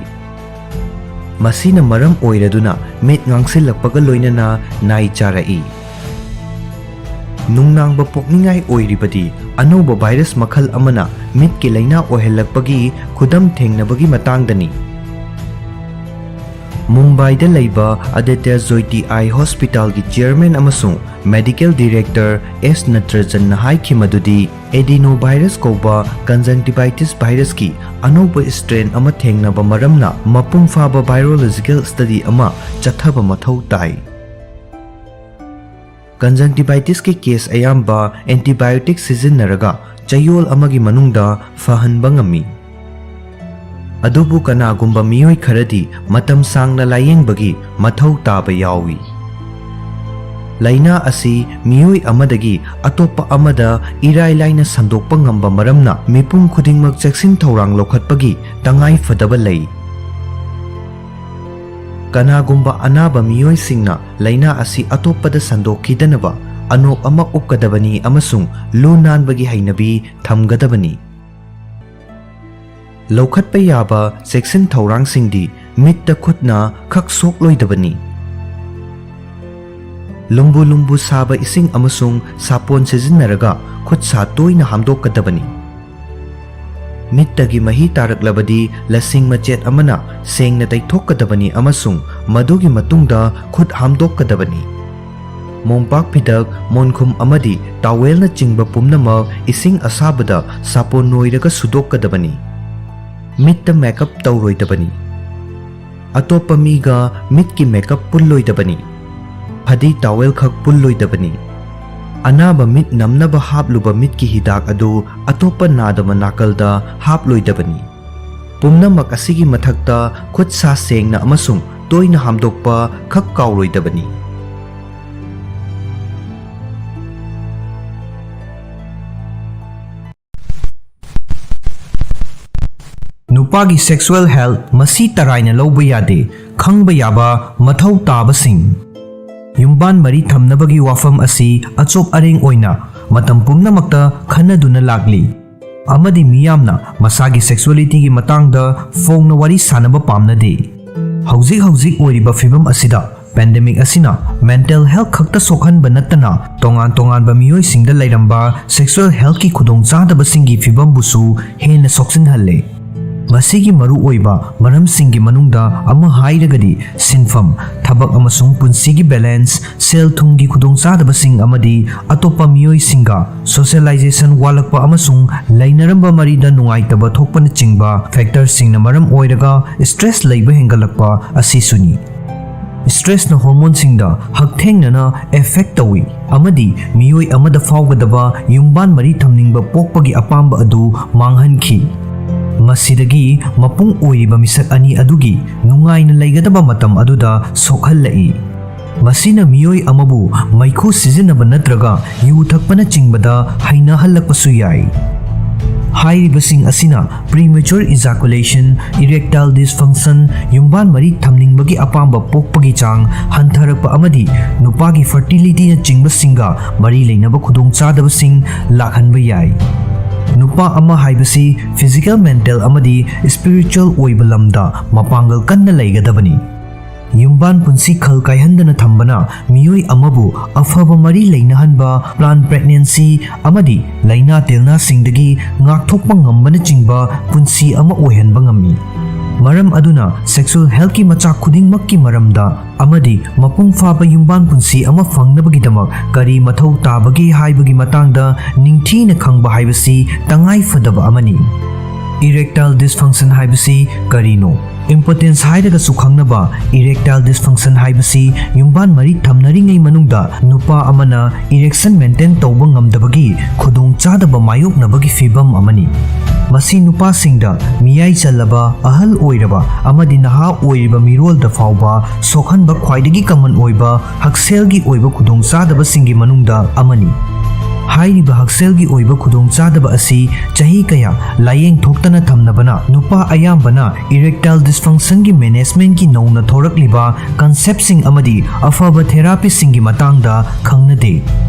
ꯃꯁꯤꯅ ꯃꯔꯝ ꯑꯣꯏꯔꯗꯨꯅ ꯃꯤꯠ ꯉꯥꯡꯁꯤꯜꯂꯛꯄꯒ ꯂꯣꯏꯅꯅ ꯅꯥꯏ ꯆꯥꯔꯛꯏ꯫ ꯅꯨꯡꯅꯥꯡꯕ ꯄꯣꯛꯅꯤꯡꯉꯥꯏ ꯑꯣꯏꯔꯤꯕꯗꯤ ꯑꯅꯧꯕ ꯚꯥꯏꯔꯁ ꯃꯈꯜ ꯑꯃꯅ ꯃꯤꯠꯀꯤ ꯂꯥꯏꯅꯥ ꯑꯣꯏꯍꯜꯂꯛꯄꯒꯤ ꯈꯨꯗꯝ ꯊꯦꯡꯅꯕꯒꯤ ꯃꯇꯥꯡꯗꯅꯤ꯫ ꯃꯨꯝꯕꯥꯏꯗ ꯂꯩꯕ ꯑꯗꯤꯇ꯭ꯌ ꯖ꯭ꯌꯣꯇꯤ ꯑꯥꯏ ꯍꯣꯁꯄꯤꯇꯥꯜꯒꯤ ꯆꯤꯌꯔꯃꯦꯟ ꯑꯃꯁꯨꯡ ꯃꯦꯗꯤꯀꯦꯜ ꯗꯤꯔꯦꯛꯇꯔ ꯑꯦꯁ ꯅꯇ꯭ꯔꯖꯟꯅ ꯍꯥꯏꯈꯤ ꯃꯗꯨꯗꯤ, ꯑꯦꯗꯤꯅꯣ ꯚꯥꯏꯔꯁ ꯀꯧꯕ ꯀꯟꯖꯪꯇꯤꯚꯥꯏꯇꯤꯁ ꯚꯥꯏꯔꯁꯀꯤ ꯑꯅꯧꯕ ꯁ꯭ꯇ꯭ꯔꯦꯟ ꯑꯃ ꯊꯦꯡꯅꯕ ꯃꯔꯝꯅ ꯃꯄꯨꯡ ꯐꯥꯕ ꯚꯥꯏꯔꯣꯂꯣꯖꯤꯀꯦꯜ ꯁ꯭ꯇꯗꯤ ꯑꯃ ꯆꯠꯊꯕ ꯃꯊꯧ ꯇꯥꯏ꯫ ꯀꯟꯖꯪꯇꯤꯚꯥꯏꯇꯤꯁꯀꯤ ꯀꯦꯁ ꯑꯌꯥꯝꯕ ꯑꯦꯟꯇꯤꯕꯥꯏꯑꯣꯇꯤꯛ ꯁꯤꯖꯤꯟꯅꯔꯒ ꯆꯌꯣꯜ ꯑꯃꯒꯤ ꯃꯅꯨꯡꯗ ꯐꯍꯟꯕ ꯉꯝꯃꯤ꯫ ꯑꯗꯨꯕꯨ ꯀꯅꯥꯒꯨꯝꯕ ꯃꯤꯑꯣꯏ ꯈꯔꯗꯤ ꯃꯇꯝ ꯁꯥꯡꯅ ꯂꯥꯌꯦꯡꯕꯒꯤ ꯃꯊꯧ ꯇꯥꯕ ꯌꯥꯎꯏ꯫ ꯂꯥꯏꯅꯥ ꯑꯁꯤ ꯃꯤꯑꯣꯏ ꯑꯃꯗꯒꯤ ꯑꯇꯣꯞꯄ ꯑꯃꯗ ꯏꯔꯥꯏ ꯂꯥꯏꯅ ꯁꯟꯗꯣꯛꯄ ꯉꯝꯕ ꯃꯔꯝꯅ ꯃꯤꯄꯨꯝ ꯈꯨꯗꯤꯡꯃꯛ ꯆꯦꯛꯁꯤꯟ ꯊꯧꯔꯥꯡ ꯂꯧꯈꯠꯄꯒꯤ ꯇꯉꯥꯏ ꯐꯗꯕ ꯂꯩ꯫ ꯀꯅꯥꯒꯨꯝꯕ ꯑꯅꯥꯕ ꯃꯤꯑꯣꯏꯁꯤꯡꯅ ꯂꯥꯏꯅꯥ ꯑꯁꯤ ꯑꯇꯣꯞꯄꯗ ꯁꯟꯗꯣꯛꯈꯤꯗꯅꯕ ꯑꯅꯣꯞ ꯑꯃ ꯎꯞꯀꯗꯕꯅꯤ ꯑꯃꯁꯨꯡ ꯂꯨ ꯅꯥꯟꯕꯒꯤ ꯍꯩꯅꯕꯤ ꯊꯝꯒꯗꯕꯅꯤ꯫ ꯂꯧꯈꯠꯄ ꯌꯥꯕ ꯆꯦꯛꯁꯤꯟ ꯊꯧꯔꯥꯡꯁꯤꯡꯗꯤ ꯃꯤꯠꯇ ꯈꯨꯠꯅ ꯈꯛ ꯁꯣꯛꯂꯣꯏꯗꯕꯅꯤ꯫ ꯂꯨꯝꯕꯨ ꯂꯨꯝꯕꯨ ꯁꯥꯕ ꯏꯁꯤꯡ ꯑꯃꯁꯨꯡ ꯁꯥꯄꯣꯟ ꯁꯤꯖꯤꯟꯅꯔꯒ ꯈꯨꯠ ꯁꯥ ꯇꯣꯏꯅ ꯍꯥꯝꯗꯣꯛꯀꯗꯕꯅꯤ꯫ ꯃꯤꯠꯇꯒꯤ ꯃꯍꯤ ꯇꯥꯔꯛꯂꯕꯗꯤ ꯂꯁꯤꯡ ꯃꯆꯦꯠ ꯑꯃꯅ ꯁꯦꯡꯅ ꯇꯩꯊꯣꯛꯀꯗꯕꯅꯤ ꯑꯃꯁꯨꯡ ꯃꯗꯨꯒꯤ ꯃꯇꯨꯡꯗ ꯈꯨꯠ ꯍꯥꯝꯗꯣꯛꯀꯗꯕꯅꯤ꯫ ꯃꯣꯝꯄꯥꯛ ꯐꯤꯗꯛ, ꯃꯣꯟꯈꯨꯝ ꯑꯃꯗꯤ ꯇꯥꯋꯦꯜꯅꯆꯤꯡꯕ ꯄꯨꯝꯅꯃꯛ ꯏꯁꯤꯡ ꯑꯁꯥꯕꯗ ꯁꯥꯄꯣꯟ ꯅꯣꯏꯔꯒ ꯁꯨꯗꯣꯛꯀꯗꯕꯅꯤ꯫ ꯃꯤꯠꯇ ꯃꯦꯀꯞ ꯇꯧꯔꯣꯏꯗꯕꯅꯤ꯫ ꯑꯇꯣꯞꯄ ꯃꯤꯒ ꯃꯤꯠꯀꯤ ꯃꯦꯀꯞ ꯄꯨꯜꯂꯣꯏꯗꯕꯅꯤ꯫ ꯐꯗꯤ ꯇꯥꯋꯦꯜ ꯈꯛ ꯄꯨꯜꯂꯣꯏꯗꯕꯅꯤ꯫ ꯑꯅꯥꯕ ꯃꯤꯠ ꯅꯝꯅꯕ ꯍꯥꯞꯂꯨꯕ ꯃꯤꯠꯀꯤ ꯍꯤꯗꯥꯛ ꯑꯗꯨ ꯑꯇꯣꯞꯄ ꯅꯥꯗꯕ ꯅꯥꯀꯜꯗ ꯍꯥꯞꯂꯣꯏꯗꯕꯅꯤ꯫ ꯄꯨꯝꯅꯃꯛ ꯑꯁꯤꯒꯤ ꯃꯊꯛꯇ, ꯈꯨꯠ ꯁꯥ ꯁꯦꯡꯅ ꯑꯃꯁꯨꯡ ꯇꯣꯏꯅ ꯍꯥꯝꯗꯣꯛꯄ ꯈꯛ ꯀꯥꯎꯔꯣꯏꯗꯕꯅꯤ꯫ ꯅꯨꯄꯥꯒꯤ sexual health ꯃꯁꯤ ꯇꯔꯥꯏꯅ ꯂꯧꯕ ꯌꯥꯗꯦ꯫ ꯈꯪꯕ ꯌꯥꯕ ꯃꯊꯧ ꯇꯥꯕꯁꯤꯡ꯫ ꯌꯨꯝꯕꯥꯟ ꯃꯔꯤ ꯊꯝꯅꯕꯒꯤ ꯋꯥꯐꯝ ꯑꯁꯤ ꯑꯆꯣꯞ ꯑꯔꯦꯡ ꯑꯣꯏꯅ ꯃꯇꯝ ꯄꯨꯝꯅꯃꯛꯇ ꯈꯟꯅꯗꯨꯅ ꯂꯥꯛꯂꯤ, ꯑꯃꯗꯤ ꯃꯤꯌꯥꯝꯅ ꯃꯁꯥꯒꯤ sexualityꯒꯤ ꯃꯇꯥꯡꯗ ꯐꯣꯡꯅ ꯋꯥꯔꯤ ꯁꯥꯅꯕ ꯄꯥꯝꯅꯗꯦ꯫ ꯍꯧꯖꯤꯛ ꯍꯧꯖꯤꯛ ꯑꯣꯏꯔꯤꯕ ꯐꯤꯕꯝ ꯑꯁꯤꯗ, pandemic ꯑꯁꯤꯅ mental health ꯈꯛꯇ ꯁꯣꯛꯍꯟꯕ ꯅꯠꯇꯅ ꯇꯣꯉꯥꯟ ꯇꯣꯉꯥꯟꯕ ꯃꯤꯑꯣꯏꯁꯤꯡꯗ ꯂꯩꯔꯝꯕ sexual healthꯀꯤ ꯈꯨꯗꯣꯡꯆꯥꯗꯕꯁꯤꯡꯒꯤ ꯐꯤꯕꯝꯕꯨꯁꯨ ꯍꯦꯟꯅ ꯁꯣꯛꯆꯤꯟꯍꯜꯂꯦ꯫ ꯃꯁꯤꯒꯤ ꯃꯔꯨꯑꯣꯏꯕ ꯃꯔꯝꯁꯤꯡꯒꯤ ꯃꯅꯨꯡꯗ ꯑꯃ ꯍꯥꯏꯔꯒꯗꯤ ꯁꯤꯟꯐꯝ, ꯊꯕꯛ ꯑꯃꯁꯨꯡ ꯄꯨꯟꯁꯤꯒꯤ balance, ꯁꯦꯜ ꯊꯨꯝꯒꯤ ꯈꯨꯗꯣꯡꯆꯥꯗꯕꯁꯤꯡ ꯑꯃꯗꯤ ꯑꯇꯣꯞꯄ ꯃꯤꯑꯣꯏꯁꯤꯡꯒ socialization ꯋꯥꯠꯂꯛꯄ ꯑꯃꯁꯨꯡ ꯂꯩꯅꯔꯝꯕ ꯃꯔꯤꯗ ꯅꯨꯡꯉꯥꯏꯇꯕ ꯊꯣꯛꯄꯅꯆꯤꯡꯕ factorꯁꯤꯡꯅ ꯃꯔꯝ ꯑꯣꯏꯔꯒ stress ꯂꯩꯕ ꯍꯦꯟꯒꯠꯂꯛꯄ ꯑꯁꯤꯁꯨꯅꯤ꯫ Stressꯅ hormoneꯁꯤꯡꯗ ꯍꯛꯊꯦꯡꯅꯅ effect ꯇꯧꯏ ꯑꯃꯗꯤ ꯃꯤꯑꯣꯏ ꯑꯃꯗ ꯐꯥꯎꯒꯗꯕ ꯌꯨꯝꯕꯥꯟ ꯃꯔꯤ ꯊꯝꯅꯤꯡꯕ ꯄꯣꯛꯄꯒꯤ ꯑꯄꯥꯝꯕ ꯑꯗꯨ ꯃꯥꯡꯍꯟꯈꯤ꯫ ꯃꯁꯤꯗꯒꯤ ꯃꯄꯨꯡ ꯑꯣꯏꯔꯤꯕ ꯃꯤꯁꯛ ꯑꯅꯤ ꯑꯗꯨꯒꯤ ꯅꯨꯡꯉꯥꯏꯅ ꯂꯩꯒꯗꯕ ꯃꯇꯝ ꯑꯗꯨꯗ ꯁꯣꯛꯍꯜꯂꯛꯏ꯫ ꯃꯁꯤꯅ ꯃꯤꯑꯣꯏ ꯑꯃꯕꯨ ꯃꯩꯈꯨ ꯁꯤꯖꯤꯟꯅꯕ ꯅꯠꯇ꯭ꯔꯒ ꯌꯨ ꯊꯛꯄꯅꯆꯤꯡꯕꯗ ꯍꯩꯅꯍꯜꯂꯛꯄꯁꯨ ꯌꯥꯏ꯫ ꯍꯥꯏꯔꯤꯕꯁꯤꯡ ꯑꯁꯤꯅ premature ejaculation, erectile dysfunction, ꯌꯨꯝꯕꯥꯟ ꯃꯔꯤ ꯊꯝꯅꯤꯡꯕꯒꯤ ꯑꯄꯥꯝꯕ ꯄꯣꯛꯄꯒꯤ ꯆꯥꯡ ꯍꯟꯊꯔꯛꯄ ꯑꯃꯗꯤ ꯅꯨꯄꯥꯒꯤ fertilityꯅꯆꯤꯡꯕꯁꯤꯡꯒ ꯃꯔꯤ ꯂꯩꯅꯕ ꯈꯨꯗꯣꯡꯆꯥꯗꯕꯁꯤꯡ ꯂꯥꯛꯍꯟꯕ ꯌꯥꯏ꯫ ꯅꯨꯄꯥ ꯑꯃ ꯍꯥꯏꯕꯁꯤ physical, mental ꯑꯃꯗꯤ spiritual ꯑꯣꯏꯕ ꯂꯝꯗ ꯃꯄꯥꯡꯒꯜ ꯀꯟꯅ ꯂꯩꯒꯗꯕꯅꯤ꯫ ꯌꯨꯝꯕꯥꯟ ꯄꯨꯟꯁꯤ ꯈꯜ ꯀꯥꯏꯍꯟꯗꯅ ꯊꯝꯕꯅ ꯃꯤꯑꯣꯏ ꯑꯃꯕꯨ ꯑꯐꯕ ꯃꯔꯤ ꯂꯩꯅꯍꯟꯕ, planned pregnancy ꯑꯃꯗꯤ ꯂꯥꯏꯅꯥ ꯇꯤꯜꯅꯥꯁꯤꯡꯗꯒꯤ ꯉꯥꯛꯊꯣꯛꯄ ꯉꯝꯕꯅꯆꯤꯡꯕ ꯄꯨꯟꯁꯤ ꯑꯃ ꯑꯣꯏꯍꯟꯕ ꯉꯝꯃꯤ꯫ ꯃꯔꯝ ꯑꯗꯨꯅ sexual healthꯀꯤ ꯃꯆꯥꯛ ꯈꯨꯗꯤꯡꯃꯛꯀꯤ ꯃꯔꯝꯗ ꯑꯃꯗꯤ ꯃꯄꯨꯡ ꯐꯥꯕ ꯌꯨꯝꯕꯥꯟ ꯄꯨꯟꯁꯤ ꯑꯃ ꯐꯪꯅꯕꯒꯤꯗꯃꯛ ꯀꯔꯤ ꯃꯊꯧ ꯇꯥꯕꯒꯦ ꯍꯥꯏꯕꯒꯤ ꯃꯇꯥꯡꯗ ꯅꯤꯡꯊꯤꯅ ꯈꯪꯕ ꯍꯥꯏꯕꯁꯤ ꯇꯉꯥꯏ ꯐꯗꯕ ꯑꯃꯅꯤ꯫ Erectile dysfunction ꯍꯥꯏꯕꯁꯤ ꯀꯔꯤꯅꯣ? Impotence ꯍꯥꯏꯔꯒꯁꯨ ꯈꯪꯅꯕ erectile dysfunction ꯍꯥꯏꯕꯁꯤ ꯌꯨꯝꯕꯥꯟ ꯃꯔꯤ ꯊꯝꯅꯔꯤꯉꯩ ꯃꯅꯨꯡꯗ ꯅꯨꯄꯥ ꯑꯃꯅ erection maintain ꯇꯧꯕ ꯉꯝꯗꯕꯒꯤ ꯈꯨꯗꯣꯡꯆꯥꯗꯕ ꯃꯥꯌꯣꯛꯅꯕꯒꯤ ꯐꯤꯚꯝ ꯑꯃꯅꯤ꯫ ꯃꯁꯤ ꯅꯨꯄꯥꯁꯤꯡꯗ, ꯃꯤꯌꯥꯏ ꯆꯜꯂꯕ, ꯑꯍꯜ ꯑꯣꯏꯔꯕ ꯑꯃꯗꯤ ꯅꯍꯥ ꯑꯣꯏꯔꯤꯕ ꯃꯤꯔꯣꯜꯗ ꯐꯥꯎꯕ ꯁꯣꯛꯍꯟꯕ ꯈ꯭ꯋꯥꯏꯗꯒꯤ common ꯑꯣꯏꯕ ꯍꯛꯁꯦꯜꯒꯤ ꯑꯣꯏꯕ ꯈꯨꯗꯣꯡꯆꯥꯗꯕꯁꯤꯡꯒꯤ ꯃꯅꯨꯡꯗ ꯑꯃꯅꯤ꯫ ꯍꯥꯏꯔꯤꯕ ꯍꯛꯁꯦꯜꯒꯤ ꯑꯣꯏꯕ ꯈꯨꯗꯣꯡꯆꯥꯗꯕ ꯑꯁꯤ ꯆꯍꯤ ꯀꯌꯥ ꯂꯥꯌꯦꯡ ꯊꯣꯛꯇꯅ ꯊꯝꯅꯕꯅ ꯅꯨꯄꯥ ꯑꯌꯥꯝꯕꯅ erectile dysfunctionꯒꯤ managementꯀꯤ ꯅꯧꯅ ꯊꯣꯔꯛꯂꯤꯕ conceptꯁꯤꯡ ꯑꯃꯗꯤ ꯑꯐꯕ therapyꯁꯤꯡꯒꯤ ꯃꯇꯥꯡꯗ ꯈꯪꯅꯗꯦ꯫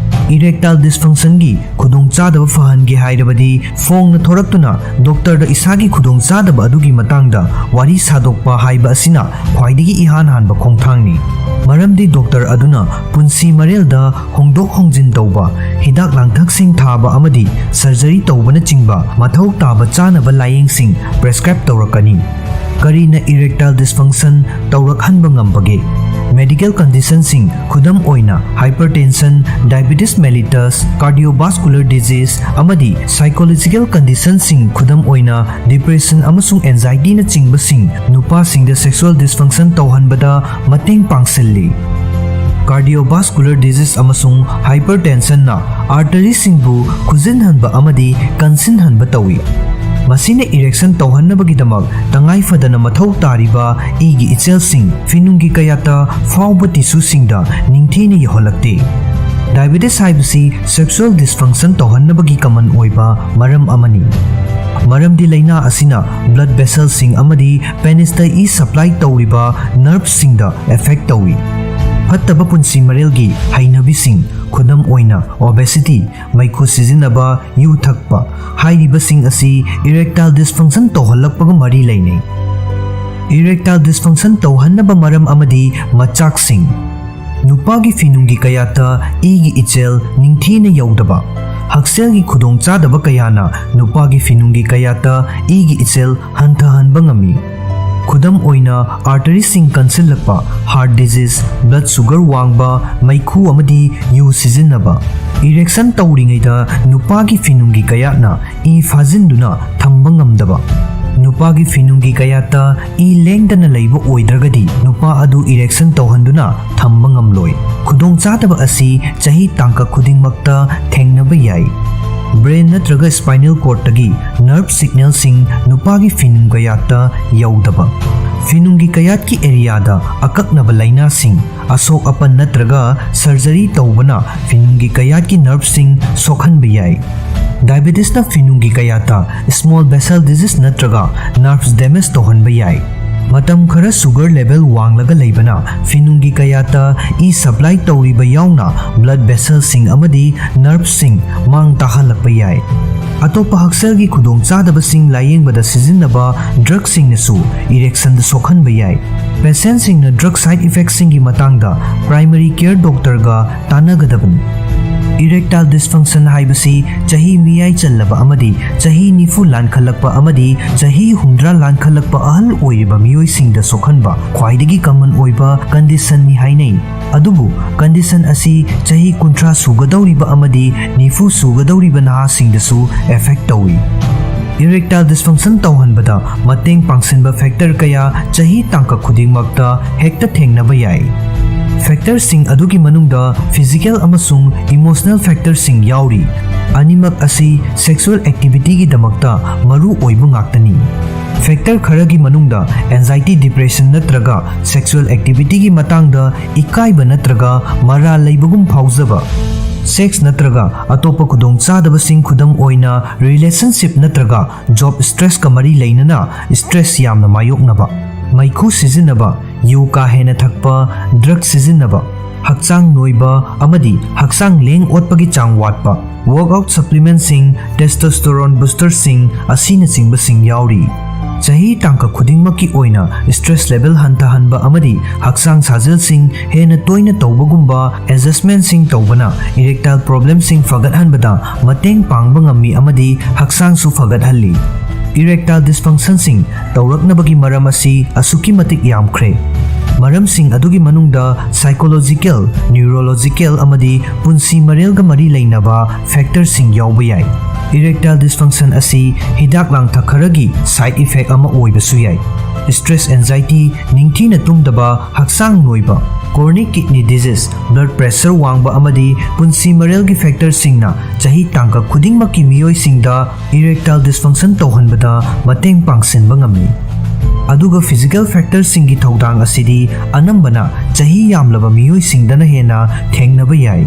Erectile dysfunctionꯒꯤ ꯈꯨꯗꯣꯡꯆꯥꯗꯕ ꯐꯍꯟꯒꯦ ꯍꯥꯏꯔꯕꯗꯤ ꯐꯣꯡꯅ ꯊꯣꯔꯛꯇꯨꯅ doctorꯗ ꯏꯁꯥꯒꯤ ꯈꯨꯗꯣꯡꯆꯥꯗꯕ ꯑꯗꯨꯒꯤ ꯃꯇꯥꯡꯗ ꯋꯥꯔꯤ ꯁꯥꯗꯣꯛꯄ ꯍꯥꯏꯕ ꯑꯁꯤꯅ ꯈ꯭ꯋꯥꯏꯗꯒꯤ ꯏꯍꯥꯟ ꯍꯥꯟꯕ ꯈꯣꯡꯊꯥꯡꯅꯤ꯫ ꯃꯔꯝꯗꯤ doctor ꯑꯗꯨꯅ ꯄꯨꯟꯁꯤ ꯃꯔꯦꯜꯗ ꯍꯣꯡꯗꯣꯛ ꯍꯣꯡꯖꯤꯟ ꯇꯧꯕ, ꯍꯤꯗꯥꯛ ꯂꯥꯡꯊꯛꯁꯤꯡ ꯊꯥꯕ ꯑꯃꯗꯤ surgery ꯇꯧꯕꯅꯆꯤꯡꯕ ꯃꯊꯧ ꯇꯥꯕ ꯆꯥꯅꯕ ꯂꯥꯌꯦꯡꯁꯤꯡ prescribe ꯇꯧꯔꯛꯀꯅꯤ꯫ ꯀꯔꯤꯅ erectile dysfunction ꯇꯧꯔꯛꯍꯟꯕ ꯉꯝꯕꯒꯦ? Medical conditionꯁꯤꯡ, ꯈꯨꯗꯝ ꯑꯣꯏꯅ hypertension, diabetes mellitus, cardiovascular disease, ꯑꯃꯗꯤ psychological conditionꯁꯤꯡ, ꯈꯨꯗꯝ ꯑꯣꯏꯅ depression ꯑꯃꯁꯨꯡ anxietyꯅꯆꯤꯡꯕꯁꯤꯡ, ꯅꯨꯄꯥꯁꯤꯡꯗ sexual dysfunction ꯇꯧꯍꯟꯕꯗ ꯃꯇꯦꯡ ꯄꯥꯡꯁꯤꯜꯂꯤ꯫ Cardiovascular disease ꯑꯃꯁꯨꯡ hypertensionꯅ arteryꯁꯤꯡꯕꯨ ꯈꯨꯖꯤꯟꯍꯟꯕ ꯑꯃꯗꯤ ꯀꯟꯁꯤꯟꯍꯟꯕ ꯇꯧꯏ꯫ ꯃꯁꯤꯅ erection ꯇꯧꯍꯟꯅꯕꯒꯤꯗꯃꯛ ꯇꯉꯥꯏ ꯐꯗꯅ ꯃꯊꯧ ꯇꯥꯔꯤꯕ ꯏꯒꯤ ꯏꯆꯦꯜꯁꯤꯡ ꯐꯤꯅꯨꯡꯒꯤ ꯀꯌꯥꯠꯇ ꯐꯥꯎꯕ tissueꯁꯤꯡꯗ ꯅꯤꯡꯊꯤꯅ ꯌꯧꯍꯜꯂꯛꯇꯦ꯫ Diabetes ꯍꯥꯏꯕꯁꯤ sexual dysfunction ꯇꯧꯍꯟꯅꯕꯒꯤ common ꯑꯣꯏꯕ ꯃꯔꯝ ꯑꯃꯅꯤ꯫ ꯃꯔꯝꯗꯤ ꯂꯥꯏꯅꯥ ꯑꯁꯤꯅ blood vesselꯁꯤꯡ ꯑꯃꯗꯤ penisꯇ ꯏ supply ꯇꯧꯔꯤꯕ nerveꯁꯤꯡꯗ affect ꯇꯧꯏ꯫ ꯐꯠꯇꯕ ꯄꯨꯟꯁꯤ ꯃꯔꯦꯜꯒꯤ ꯍꯩꯅꯕꯤꯁꯤꯡ, ꯈꯨꯗꯝ ꯑꯣꯏꯅ obesity, ꯃꯩꯈꯨ ꯁꯤꯖꯤꯟꯅꯕ, ꯌꯨ ꯊꯛꯄ, ꯍꯥꯏꯔꯤꯕꯁꯤꯡ ꯑꯁꯤ erectile dysfunction ꯇꯧꯍꯜꯂꯛꯄꯒ ꯃꯔꯤ ꯂꯩꯅꯩ꯫ Erectile dysfunction ꯇꯧꯍꯟꯅꯕ ꯃꯔꯝ ꯑꯃꯗꯤ ꯃꯆꯥꯛꯁꯤꯡ꯫ ꯅꯨꯄꯥꯒꯤ ꯐꯤꯅꯨꯡꯒꯤ ꯀꯌꯥꯠꯇ ꯏꯒꯤ ꯏꯆꯦꯜ ꯅꯤꯡꯊꯤꯅ ꯌꯧꯗꯕ꯫ ꯍꯛꯁꯦꯜꯒꯤ ꯈꯨꯗꯣꯡꯆꯥꯗꯕ ꯀꯌꯥꯅ ꯅꯨꯄꯥꯒꯤ ꯐꯤꯅꯨꯡꯒꯤ ꯀꯌꯥꯠꯇ ꯏꯒꯤ ꯏꯆꯦꯜ ꯍꯟꯊꯍꯟꯕ ꯉꯝꯃꯤ꯫ ꯈꯨꯗꯝ ꯑꯣꯏꯅ, arteryꯁꯤꯡ ꯀꯟꯁꯤꯜꯂꯛꯄ, heart disease, blood sugar ꯋꯥꯡꯕ, ꯃꯩꯈꯨ ꯑꯃꯗꯤ ꯌꯨ ꯁꯤꯖꯤꯟꯅꯕ꯫ Erection ꯇꯧꯔꯤꯉꯩꯗ ꯅꯨꯄꯥꯒꯤ ꯐꯤꯅꯨꯡꯒꯤ ꯀꯌꯥꯠꯅ ꯏ ꯐꯥꯖꯤꯟꯗꯨꯅ ꯊꯝꯕ ꯉꯝꯗꯕ꯫ ꯅꯨꯄꯥꯒꯤ ꯐꯤꯅꯨꯡꯒꯤ ꯀꯌꯥꯠꯇ ꯏ ꯂꯦꯡꯗꯅ ꯂꯩꯕ ꯑꯣꯏꯗ꯭ꯔꯒꯗꯤ ꯅꯨꯄꯥ ꯑꯗꯨ erection ꯇꯧꯍꯟꯗꯨꯅ ꯊꯝꯕ ꯉꯝꯂꯣꯏ꯫ ꯈꯨꯗꯣꯡꯆꯥꯗꯕ ꯑꯁꯤ ꯆꯍꯤ ꯇꯥꯡꯀꯛ ꯈꯨꯗꯤꯡꯃꯛꯇ ꯊꯦꯡꯅꯕ ꯌꯥꯏ꯫ ꯕ꯭ꯔꯦꯟ ꯅꯠꯇ꯭ꯔꯒ ꯁ꯭ꯄꯥꯏꯅꯦꯜ ꯀꯣꯔꯗꯇꯒꯤ ꯅꯔꯚ ꯁꯤꯒꯅꯦꯜꯁꯤꯡ ꯅꯨꯄꯥꯒꯤ ꯐꯤꯅꯨꯡ ꯀꯌꯥꯠꯇ ꯌꯧꯗꯕ꯫ ꯐꯤꯅꯨꯡꯒꯤ ꯀꯌꯥꯠꯀꯤ ꯑꯦꯔꯤꯌꯥꯗ ꯑꯀꯛꯅꯕ ꯂꯥꯏꯅꯥꯁꯤꯡ, ꯑꯁꯣꯛ ꯑꯄꯟ ꯅꯠꯇ꯭ꯔꯒ ꯁꯔꯖꯔꯤ ꯇꯧꯕꯅ ꯐꯤꯅꯨꯡꯒꯤ ꯀꯌꯥꯠꯀꯤ ꯅꯔꯚꯁꯤꯡ ꯁꯣꯛꯍꯟꯕ ꯌꯥꯏ꯫ ꯗꯥꯏꯕꯦꯇꯤꯁꯅ ꯐꯤꯅꯨꯡꯒꯤ ꯀꯌꯥꯠꯇ ꯁ꯭ꯃꯣꯜ ꯚꯦꯁꯦꯜ ꯗꯤꯖꯤꯖ ꯅꯠꯇ꯭ꯔꯒ ꯅꯔꯚꯁ ꯗꯦꯃꯦꯖ ꯇꯧꯍꯟꯕ ꯌꯥꯏ꯫ ꯃꯇꯝ ꯈꯔ ꯁꯨꯒꯔ ꯂꯦꯚꯦꯜ ꯋꯥꯡꯂꯒ ꯂꯩꯕꯅ ꯐꯤꯅꯨꯡꯒꯤ ꯀꯌꯥꯠꯇ ꯏ ꯁꯄ꯭ꯂꯥꯏ ꯇꯧꯔꯤꯕ ꯌꯥꯎꯅ ꯕ꯭ꯂꯗ ꯚꯦꯁꯦꯜꯁꯤꯡ ꯑꯃꯗꯤ ꯅꯔꯚꯁꯤꯡ ꯃꯥꯡ ꯇꯥꯍꯜꯂꯛꯄ ꯌꯥꯏ꯫ ꯑꯇꯣꯞꯄ ꯍꯛꯁꯦꯜꯒꯤ ꯈꯨꯗꯣꯡꯆꯥꯗꯕꯁꯤꯡ ꯂꯥꯌꯦꯡꯕꯗ ꯁꯤꯖꯤꯟꯅꯕ ꯗ꯭ꯔꯒꯁꯤꯡꯅꯁꯨ ꯏꯔꯦꯛꯁꯟꯗ ꯁꯣꯛꯍꯟꯕ ꯌꯥꯏ꯫ ꯄꯦꯁꯦꯟꯠꯁꯤꯡꯅ ꯗ꯭ꯔꯒ ꯁꯥꯏꯗ ꯏꯐꯦꯛꯠꯁꯤꯡꯒꯤ ꯃꯇꯥꯡꯗ ꯄ꯭ꯔꯥꯏꯃꯔꯤ ꯀꯦꯌꯔ ꯗꯣꯛꯇꯔꯒ ꯇꯥꯟꯅꯒꯗꯕꯅꯤ꯫ ꯏꯔꯦꯛꯇꯥꯏꯜ ꯗꯤꯁꯐꯪꯁꯟ ꯍꯥꯏꯕꯁꯤ ꯆꯍꯤ ꯃꯤꯌꯥꯏ ꯆꯜꯂꯕ ꯑꯃꯗꯤ ꯆꯍꯤ ꯅꯤꯐꯨ ꯂꯥꯟꯈꯠꯂꯛꯄ ꯑꯃꯗꯤ ꯆꯍꯤ ꯍꯨꯝꯗ꯭ꯔꯥ ꯂꯥꯟꯈꯠꯂꯛꯄ ꯑꯍꯜ ꯑꯣꯏꯔꯤꯕ ꯃꯤꯑꯣꯏꯁꯤꯡꯗ ꯁꯣꯛꯍꯟꯕ ꯈ꯭ꯋꯥꯏꯗꯒꯤ ꯀꯃꯟ ꯑꯣꯏꯕ ꯀꯟꯗꯤꯁꯟꯅꯤ ꯍꯥꯏꯅꯩ꯫ ꯑꯗꯨꯕꯨ ꯀꯟꯗꯤꯁꯟ ꯑꯁꯤ ꯆꯍꯤ ꯀꯨꯟꯊ꯭ꯔꯥ ꯁꯨꯒꯗꯧꯔꯤꯕ ꯑꯃꯗꯤ ꯅꯤꯐꯨ ꯁꯨꯒꯗꯧꯔꯤꯕ ꯅꯍꯥꯁꯤꯡꯗꯁꯨ ꯑꯦꯐꯦꯛ ꯇꯧꯏ꯫ ꯏꯔꯦꯛꯇꯥꯏꯜ ꯗꯤꯁꯐꯪꯁꯟ ꯇꯧꯍꯟꯕꯗ ꯃꯇꯦꯡ ꯄꯥꯡꯁꯤꯟꯕ ꯐꯦꯛꯇꯔ ꯀꯌꯥ ꯆꯍꯤ ꯇꯥꯡꯀꯛ ꯈꯨꯗꯤꯡꯃꯛꯇ ꯍꯦꯛꯇ ꯊꯦꯡꯅꯕ ꯌꯥꯏ꯫ ꯐꯦꯛꯇꯔꯁꯤꯡ ꯑꯗꯨꯒꯤ ꯃꯅꯨꯡꯗ ꯐꯤꯖꯤꯀꯦꯜ ꯑꯃꯁꯨꯡ ꯏꯃꯣꯁꯅꯦꯜ ꯐꯦꯛꯇꯔꯁꯤꯡ ꯌꯥꯎꯔꯤ꯫ ꯑꯅꯤꯃꯛ ꯑꯁꯤ ꯁꯦꯛꯁꯨꯑꯦꯜ ꯑꯦꯛꯇꯤꯚꯤꯇꯤꯒꯤꯗꯃꯛꯇ ꯃꯔꯨ ꯑꯣꯏꯕ ꯉꯥꯛꯇꯅꯤ꯫ ꯐꯦꯛꯇꯔ ꯈꯔꯒꯤ ꯃꯅꯨꯡꯗ ꯑꯦꯟꯖꯥꯏꯇꯤ, ꯗꯤꯄ꯭ꯔꯦꯁꯟ ꯅꯠꯇ꯭ꯔꯒ ꯁꯦꯛꯁꯨꯑꯦꯜ ꯑꯦꯛꯇꯤꯚꯤꯇꯤꯒꯤ ꯃꯇꯥꯡꯗ ꯏꯀꯥꯏꯕ ꯅꯠꯇ꯭ꯔꯒ ꯃꯔꯥꯜ ꯂꯩꯕꯒꯨꯝ ꯐꯥꯎꯖꯕ, ꯁꯦꯛꯁ ꯅꯠꯇ꯭ꯔꯒ ꯑꯇꯣꯞꯄ ꯈꯨꯗꯣꯡꯆꯥꯗꯕꯁꯤꯡ, ꯈꯨꯗꯝ ꯑꯣꯏꯅ ꯔꯤꯂꯦꯁꯟꯁꯤꯞ ꯅꯠꯇ꯭ꯔꯒ ꯖꯣꯕ ꯁ꯭ꯇ꯭ꯔꯦꯁꯀ ꯃꯔꯤ ꯂꯩꯅꯅ ꯁ꯭ꯇ꯭ꯔꯦꯁ ꯌꯥꯝꯅ ꯃꯥꯌꯣꯛꯅꯕ, ꯃꯩꯈꯨ ꯁꯤꯖꯤꯟꯅꯕ, ꯌꯨ ꯀꯥ ꯍꯦꯟꯅ ꯊꯛꯄ, ꯗ꯭ꯔꯒ ꯁꯤꯖꯤꯟꯅꯕ, ꯍꯛꯆꯥꯡ ꯅꯣꯏꯕ ꯑꯃꯗꯤ ꯍꯛꯆꯥꯡ ꯂꯦꯡ ꯑꯣꯠꯄꯒꯤ ꯆꯥꯡ ꯋꯥꯠꯄ, ꯋꯥꯔꯛꯑꯥꯎꯠ ꯁꯄ꯭ꯂꯤꯃꯦꯟꯠꯁꯤꯡ, ꯇꯦꯁꯇꯣꯁꯇꯦꯔꯣꯟ ꯕꯨꯁꯇꯔꯁꯤꯡ ꯑꯁꯤꯅꯆꯤꯡꯕꯁꯤꯡ ꯌꯥꯎꯔꯤ꯫ ꯆꯍꯤ ꯇꯥꯡꯀꯛ ꯈꯨꯗꯤꯡꯃꯛꯀꯤ ꯑꯣꯏꯅ ꯁ꯭ꯇ꯭ꯔꯦꯁ ꯂꯦꯚꯦꯜ ꯍꯟꯊꯍꯟꯕ ꯑꯃꯗꯤ ꯍꯛꯆꯥꯡ ꯁꯥꯖꯦꯜꯁꯤꯡ ꯍꯦꯟꯅ ꯇꯣꯏꯅ ꯇꯧꯕꯒꯨꯝꯕ ꯑꯦꯗꯖꯁ꯭ꯇꯃꯦꯟꯠꯁꯤꯡ ꯇꯧꯕꯅ ꯏꯔꯦꯛꯇꯥꯏꯜ ꯄ꯭ꯔꯣꯕ꯭ꯂꯦꯝꯁꯤꯡ ꯐꯒꯠꯍꯟꯕꯗ ꯃꯇꯦꯡ ꯄꯥꯡꯕ ꯉꯝꯃꯤ ꯑꯃꯗꯤ ꯍꯛꯆꯥꯡꯁꯨ ꯐꯒꯠꯍꯜꯂꯤ꯫ ꯏꯔꯦꯛꯇꯥꯏꯜ ꯗꯤꯁꯐꯪꯁꯟꯁꯤꯡ ꯇꯧꯔꯛꯅꯕꯒꯤ ꯃꯔꯝ ꯑꯁꯤ ꯑꯁꯨꯛꯀꯤ ꯃꯇꯤꯛ ꯌꯥꯝꯈ꯭ꯔꯦ꯫ ꯃꯔꯝꯁꯤꯡ ꯑꯗꯨꯒꯤ ꯃꯅꯨꯡꯗ ꯁꯥꯏꯀꯣꯂꯣꯖꯤꯀꯦꯜ, ꯅ꯭ꯌꯨꯔꯣꯂꯣꯖꯤꯀꯦꯜ ꯑꯃꯗꯤ ꯄꯨꯟꯁꯤ ꯃꯔꯦꯜꯒ ꯃꯔꯤ ꯂꯩꯅꯕ ꯐꯦꯛꯇꯔꯁꯤꯡ ꯌꯥꯎꯕ ꯌꯥꯏ꯫ ꯏꯔꯦꯛꯇꯥꯏꯜ ꯗꯤꯁꯐꯪꯁꯟ ꯑꯁꯤ ꯍꯤꯗꯥꯛ ꯂꯥꯡꯊꯛ ꯈꯔꯒꯤ ꯁꯥꯏꯗ ꯏꯐꯦꯛ ꯑꯃ ꯑꯣꯏꯕꯁꯨ ꯌꯥꯏ꯫ ꯁ꯭ꯇ꯭ꯔꯦꯁ, ꯑꯦꯟꯖꯥꯏꯇꯤ, ꯅꯤꯡꯊꯤꯅ ꯇꯨꯝꯗꯕ, ꯍꯛꯆꯥꯡ ꯅꯣꯏꯕ, Chronic kidney disease, blood pressure ꯋꯥꯡꯕ ꯑꯃꯗꯤ ꯄꯨꯟꯁꯤ ꯃꯔꯦꯜꯒꯤ ꯐꯦꯛꯇꯔꯁꯤꯡꯅ ꯆꯍꯤ ꯇꯥꯡꯀꯛ ꯈꯨꯗꯤꯡꯃꯛꯀꯤ ꯃꯤꯑꯣꯏꯁꯤꯡꯗ erectile dysfunction ꯇꯧꯍꯟꯕꯗ ꯃꯇꯦꯡ ꯄꯥꯡꯁꯤꯟꯕ ꯉꯝꯃꯤ꯫ ꯑꯗꯨꯒ physical factorꯁꯤꯡꯒꯤ ꯊꯧꯗꯥꯡ ꯑꯁꯤꯗꯤ ꯑꯅꯝꯕꯅ ꯆꯍꯤ ꯌꯥꯝꯂꯕ ꯃꯤꯑꯣꯏꯁꯤꯡꯗꯅ ꯍꯦꯟꯅ ꯊꯦꯡꯅꯕ ꯌꯥꯏ꯫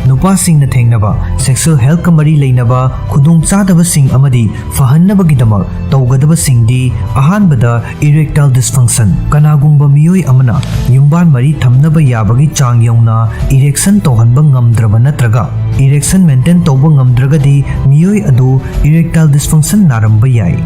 ꯅꯨꯄꯥꯁꯤꯡꯅ ꯊꯦꯡꯅꯕ sexual healthꯀ ꯃꯔꯤ ꯂꯩꯅꯕ ꯈꯨꯗꯣꯡꯆꯥꯗꯕꯁꯤꯡ ꯑꯃꯗꯤ ꯐꯍꯟꯅꯕꯒꯤꯗꯃꯛ ꯇꯧꯒꯗꯕꯁꯤꯡꯗꯤ, ꯑꯍꯥꯟꯕꯗ, erectile dysfunction꯫ ꯀꯅꯥꯒꯨꯝꯕ ꯃꯤꯑꯣꯏ ꯑꯃꯅ ꯌꯨꯝꯕꯥꯟ ꯃꯔꯤ ꯊꯝꯅꯕ ꯌꯥꯕꯒꯤ ꯆꯥꯡ ꯌꯧꯅ erection ꯇꯧꯍꯟꯕ ꯉꯝꯗ꯭ꯔꯕ ꯅꯠꯇ꯭ꯔꯒ erection maintain ꯇꯧꯕ ꯉꯝꯗ꯭ꯔꯒꯗꯤ, ꯃꯤꯑꯣꯏ ꯑꯗꯨ erectile dysfunction ꯅꯥꯔꯝꯕ ꯌꯥꯏ꯫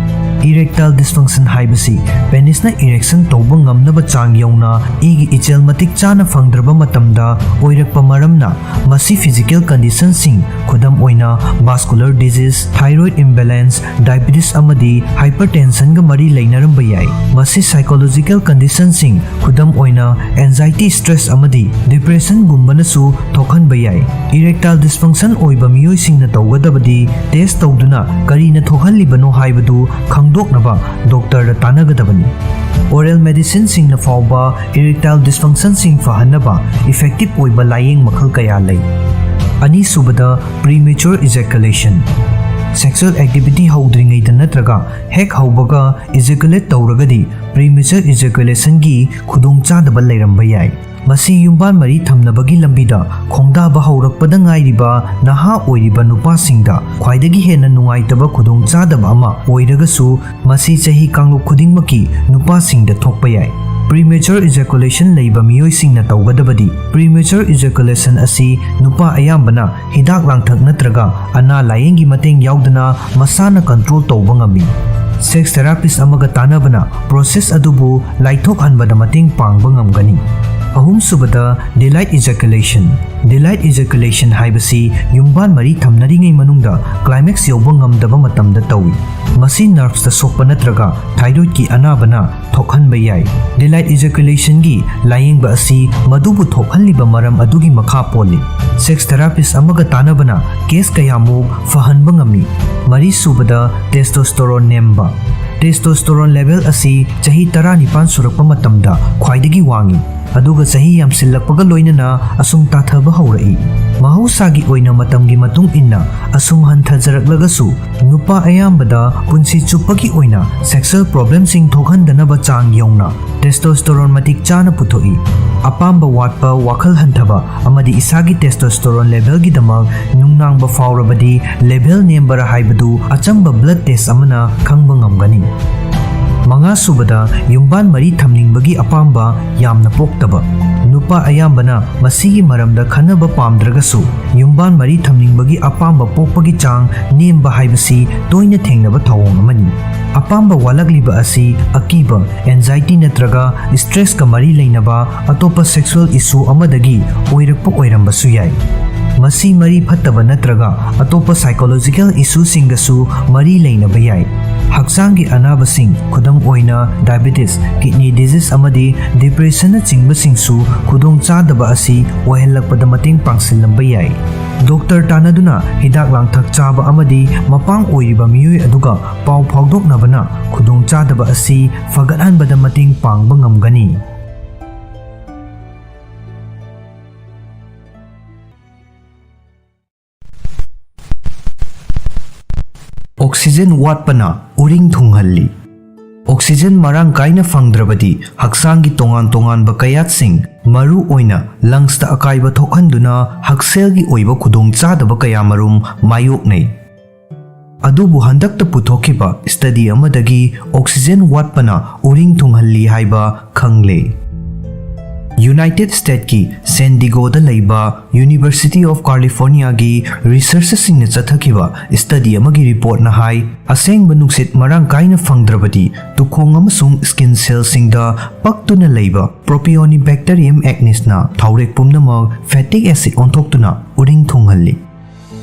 Erectile dysfunction ꯍꯥꯏꯕꯁꯤ penisꯅ erection ꯇꯧꯕ ꯉꯝꯅꯕ ꯆꯥꯡ ꯌꯧꯅ ꯏꯒꯤ ꯏꯆꯦꯜ ꯃꯇꯤꯛ ꯆꯥꯅ ꯐꯪꯗ꯭ꯔꯕ ꯃꯇꯝꯗ ꯑꯣꯏꯔꯛꯄ ꯃꯔꯝꯅ, ꯃꯁꯤ physical conditionꯁꯤꯡ, ꯈꯨꯗꯝ ꯑꯣꯏꯅ vascular disease, thyroid imbalance, diabetes ꯑꯃꯗꯤ hypertensionꯒ ꯃꯔꯤ ꯂꯩꯅꯔꯝꯕ ꯌꯥꯏ꯫ ꯃꯁꯤ psychological conditionꯁꯤꯡ, ꯈꯨꯗꯝ ꯑꯣꯏꯅ anxiety, stress ꯑꯃꯗꯤ depressionꯒꯨꯝꯕꯅꯁꯨ ꯊꯣꯛꯍꯟꯕ ꯌꯥꯏ꯫ Erectile dysfunction ꯑꯣꯏꯕ ꯃꯤꯑꯣꯏꯁꯤꯡꯅ ꯇꯧꯒꯗꯕꯗꯤ test ꯇꯧꯗꯨꯅ ꯀꯔꯤꯅ ꯊꯣꯛꯍꯜꯂꯤꯕꯅꯣ ꯍꯥꯏꯕꯗꯨ ꯈꯪꯗꯣꯛꯅꯕ doctorꯗ ꯇꯥꯟꯅꯒꯗꯕꯅꯤ꯫ Oral medicineꯁꯤꯡꯅ ꯐꯥꯎꯕ erectile dysfunctionꯁꯤꯡ ꯐꯍꯟꯅꯕ effective ꯑꯣꯏꯕ ꯂꯥꯌꯦꯡ ꯃꯈꯜ ꯀꯌꯥ ꯂꯩ꯫ ꯑꯅꯤꯁꯨꯕꯗ, premature ejaculation꯫ Sexual activity ꯍꯧꯗ꯭ꯔꯤꯉꯩꯗ ꯅꯠꯇ꯭ꯔꯒ ꯍꯦꯛ ꯍꯧꯕꯒ ejaculate ꯇꯧꯔꯒꯗꯤ premature ejaculationꯒꯤ ꯈꯨꯗꯣꯡꯆꯥꯗꯕ ꯂꯩꯔꯝꯕ ꯌꯥꯏ꯫ ꯃꯁꯤ ꯌꯨꯝꯕꯥꯟ ꯃꯔꯤ ꯊꯝꯅꯕꯒꯤ ꯂꯝꯕꯤꯗ ꯈꯣꯡꯗꯥꯕ ꯍꯧꯔꯛꯄꯗ ꯉꯥꯏꯔꯤꯕ ꯅꯍꯥ ꯑꯣꯏꯔꯤꯕ ꯅꯨꯄꯥꯁꯤꯡꯗ ꯈ꯭ꯋꯥꯏꯗꯒꯤ ꯍꯦꯟꯅ ꯅꯨꯡꯉꯥꯏꯇꯕ ꯈꯨꯗꯣꯡꯆꯥꯗꯕ ꯑꯃ ꯑꯣꯏꯔꯒꯁꯨ, ꯃꯁꯤ ꯆꯍꯤ ꯀꯥꯡꯂꯨꯞ ꯈꯨꯗꯤꯡꯃꯛꯀꯤ ꯅꯨꯄꯥꯁꯤꯡꯗ ꯊꯣꯛꯄ ꯌꯥꯏ꯫ Premature ejaculation ꯂꯩꯕ ꯃꯤꯑꯣꯏꯁꯤꯡꯅ ꯇꯧꯒꯗꯕꯗꯤ, premature ejaculation ꯑꯁꯤ ꯅꯨꯄꯥ ꯑꯌꯥꯝꯕꯅ ꯍꯤꯗꯥꯛ ꯂꯥꯡꯊꯛ ꯅꯠꯇ꯭ꯔꯒ ꯑꯅꯥ ꯂꯥꯌꯦꯡꯒꯤ ꯃꯇꯦꯡ ꯌꯥꯎꯗꯅ ꯃꯁꯥꯅ control ꯇꯧꯕ ꯉꯝꯃꯤ꯫ Sex therapist ꯑꯃꯒ ꯇꯥꯟꯅꯕꯅ process ꯑꯗꯨꯕꯨ ꯂꯥꯏꯊꯣꯛꯍꯟꯕꯗ ꯃꯇꯦꯡ ꯄꯥꯡꯕ ꯉꯝꯒꯅꯤ꯫ ꯑꯍꯨꯝꯁꯨꯕꯗ, delayed ejaculation꯫ Delayed ejaculation ꯍꯥꯏꯕꯁꯤ ꯌꯨꯝꯕꯥꯟ ꯃꯔꯤ ꯊꯝꯅꯔꯤꯉꯩ ꯃꯅꯨꯡꯗ climax ꯌꯧꯕ ꯉꯝꯗꯕ ꯃꯇꯝꯗ ꯇꯧꯏ꯫ ꯃꯁꯤ nervesꯇ ꯁꯣꯛꯄ ꯅꯠꯇ꯭ꯔꯒ thyroidꯀꯤ ꯑꯅꯥꯕꯅ ꯊꯣꯛꯍꯟꯕ ꯌꯥꯏ꯫ Delayed ejaculationꯒꯤ ꯂꯥꯌꯦꯡꯕ ꯑꯁꯤ ꯃꯗꯨꯕꯨ ꯊꯣꯛꯍꯜꯂꯤꯕ ꯃꯔꯝ ꯑꯗꯨꯒꯤ ꯃꯈꯥ ꯄꯣꯜꯂꯤ꯫ Sex therapist ꯑꯃꯒ ꯇꯥꯟꯅꯕꯅ case ꯀꯌꯥꯃꯨꯛ ꯐꯍꯟꯕ ꯉꯝꯃꯤ꯫ ꯃꯔꯤꯁꯨꯕꯗ, testosterone ꯅꯦꯝꯕ꯫ Testosterone level ꯑꯁꯤ ꯆꯍꯤ ꯇꯔꯥꯅꯤꯄꯥꯟ ꯁꯨꯔꯛꯄ ꯃꯇꯝꯗ ꯈ꯭ꯋꯥꯏꯗꯒꯤ ꯋꯥꯡꯏ꯫ ꯑꯗꯨꯒ ꯆꯍꯤ ꯌꯥꯝꯁꯤꯜꯂꯛꯄꯒ ꯂꯣꯏꯅꯅ ꯑꯁꯨꯝ ꯇꯥꯊꯕ ꯍꯧꯔꯛꯏ꯫ ꯃꯍꯧꯁꯥꯒꯤ ꯑꯣꯏꯅ ꯃꯇꯝꯒꯤ ꯃꯇꯨꯡ ꯏꯟꯅ ꯑꯁꯨꯝ ꯍꯟꯊꯖꯔꯛꯂꯒꯁꯨ, ꯅꯨꯄꯥ ꯑꯌꯥꯝꯕꯗ ꯄꯨꯟꯁꯤ ꯆꯨꯞꯄꯒꯤ ꯑꯣꯏꯅ sexual problemꯁꯤꯡ ꯊꯣꯛꯍꯟꯗꯅꯕ ꯆꯥꯡ ꯌꯧꯅ testosterone ꯃꯇꯤꯛ ꯆꯥꯅ ꯄꯨꯊꯣꯛꯏ꯫ ꯑꯄꯥꯝꯕ ꯋꯥꯠꯄ, ꯋꯥꯈꯜ ꯍꯟꯊꯕ ꯑꯃꯗꯤ ꯏꯁꯥꯒꯤ testosterone levelꯒꯤꯗꯃꯛ ꯅꯨꯡꯅꯥꯡꯕ ꯐꯥꯎꯔꯕꯗꯤ level ꯅꯦꯝꯕꯔꯥ ꯍꯥꯏꯕꯗꯨ ꯑꯆꯝꯕ blood test ꯑꯃꯅ ꯈꯪꯕ ꯉꯝꯒꯅꯤ꯫ ꯃꯉꯥꯁꯨꯕꯗ, ꯌꯨꯝꯕꯥꯟ ꯃꯔꯤ ꯊꯝꯅꯤꯡꯕꯒꯤ ꯑꯄꯥꯝꯕ ꯌꯥꯝꯅ ꯄꯣꯛꯇꯕ꯫ ꯅꯨꯄꯥ ꯑꯌꯥꯝꯕꯅ ꯃꯁꯤꯒꯤ ꯃꯔꯝꯗ ꯈꯟꯅꯕ ꯄꯥꯝꯗ꯭ꯔꯒꯁꯨ, ꯌꯨꯝꯕꯥꯟ ꯃꯔꯤ ꯊꯝꯅꯤꯡꯕꯒꯤ ꯑꯄꯥꯝꯕ ꯄꯣꯛꯄꯒꯤ ꯆꯥꯡ ꯅꯦꯝꯕ ꯍꯥꯏꯕꯁꯤ ꯇꯣꯏꯅ ꯊꯦꯡꯅꯕ ꯊꯧꯑꯣꯡ ꯑꯃꯅꯤ꯫ ꯑꯄꯥꯝꯕ ꯋꯥꯠꯂꯛꯂꯤꯕ ꯑꯁꯤ ꯑꯀꯤꯕ, anxiety ꯅꯠꯇ꯭ꯔꯒ stressꯀ ꯃꯔꯤ ꯂꯩꯅꯕ ꯑꯇꯣꯞꯄ sexual issue ꯑꯃꯗꯒꯤ ꯑꯣꯏꯔꯛꯄ ꯑꯣꯏꯔꯝꯕꯁꯨ ꯌꯥꯏ꯫ ꯃꯁꯤ ꯃꯔꯤ ꯐꯠꯇꯕ ꯅꯠꯇ꯭ꯔꯒ ꯑꯇꯣꯞꯄ psychological issueꯁꯤꯡꯒꯁꯨ ꯃꯔꯤ ꯂꯩꯅꯕ ꯌꯥꯏ꯫ ꯍꯛꯆꯥꯡꯒꯤ ꯑꯅꯥꯕꯁꯤꯡ, ꯈꯨꯗꯝ ꯑꯣꯏꯅ diabetes, kidney disease ꯑꯃꯗꯤ depressionꯅꯆꯤꯡꯕꯁꯤꯡꯁꯨ ꯈꯨꯗꯣꯡꯆꯥꯗꯕ ꯑꯁꯤ ꯑꯣꯏꯍꯜꯂꯛꯄꯗ ꯃꯇꯦꯡ ꯄꯥꯡꯁꯤꯜꯂꯝꯕ ꯌꯥꯏ꯫ ꯗꯣꯛꯇꯔ ꯇꯥꯟꯅꯗꯨꯅ ꯍꯤꯗꯥꯛ ꯂꯥꯡꯊꯛ ꯆꯥꯕ ꯑꯃꯗꯤ ꯃꯄꯥꯡ ꯑꯣꯏꯔꯤꯕ ꯃꯤꯑꯣꯏ ꯑꯗꯨꯒ ꯄꯥꯎ ꯐꯥꯎꯗꯣꯛꯅꯕꯅ ꯈꯨꯗꯣꯡꯆꯥꯗꯕ ꯑꯁꯤ ꯐꯒꯠꯍꯟꯕꯗ ꯃꯇꯦꯡ ꯄꯥꯡꯕ ꯉꯝꯒꯅꯤ꯫ Oxygen ꯋꯥꯠꯄꯅ ꯎꯔꯤꯡ ꯊꯨꯡꯍꯜꯂꯤ꯫ Oxygen ꯃꯔꯥꯡ ꯀꯥꯏꯅ ꯐꯪꯗ꯭ꯔꯕꯗꯤ ꯍꯛꯆꯥꯡꯒꯤ ꯇꯣꯉꯥꯟ ꯇꯣꯉꯥꯟꯕ ꯀꯌꯥꯠꯁꯤꯡ, ꯃꯔꯨ ꯑꯣꯏꯅ lungsꯇ ꯑꯀꯥꯏꯕ ꯊꯣꯛꯍꯟꯗꯨꯅ ꯍꯛꯁꯦꯜꯒꯤ ꯑꯣꯏꯕ ꯈꯨꯗꯣꯡꯆꯥꯗꯕ ꯀꯌꯥꯃꯔꯨꯝ ꯃꯥꯌꯣꯛꯅꯩ꯫ ꯑꯗꯨꯕꯨ ꯍꯟꯗꯛꯇ ꯄꯨꯊꯣꯛꯈꯤꯕ study ꯑꯃꯗꯒꯤ oxygen ꯋꯥꯠꯄꯅ ꯎꯔꯤꯡ ꯊꯨꯡꯍꯜꯂꯤ ꯍꯥꯏꯕ ꯈꯪꯂꯦ꯫ United Statesꯀꯤ San Diegoꯗ ꯂꯩꯕ University of Californiaꯒꯤ researcherꯁꯤꯡꯅ ꯆꯠꯊꯈꯤꯕ study ꯑꯃꯒꯤ reportꯅ ꯍꯥꯏ, ꯑꯁꯦꯡꯕ ꯅꯨꯡꯁꯤꯠ ꯃꯔꯥꯡ ꯀꯥꯏꯅ ꯐꯪꯗ꯭ꯔꯕꯗꯤ ꯇꯨꯈꯣꯡ ꯑꯃꯁꯨꯡ skin cellꯁꯤꯡꯗ ꯄꯛꯇꯨꯅ ꯂꯩꯕ Propionibacterium acnesꯅ ꯊꯥꯎꯔꯦꯛ ꯄꯨꯝꯅꯃꯛ fatty acid ꯑꯣꯟꯊꯣꯛꯇꯨꯅ ꯎꯔꯤꯡ ꯊꯨꯡꯍꯜꯂꯤ꯫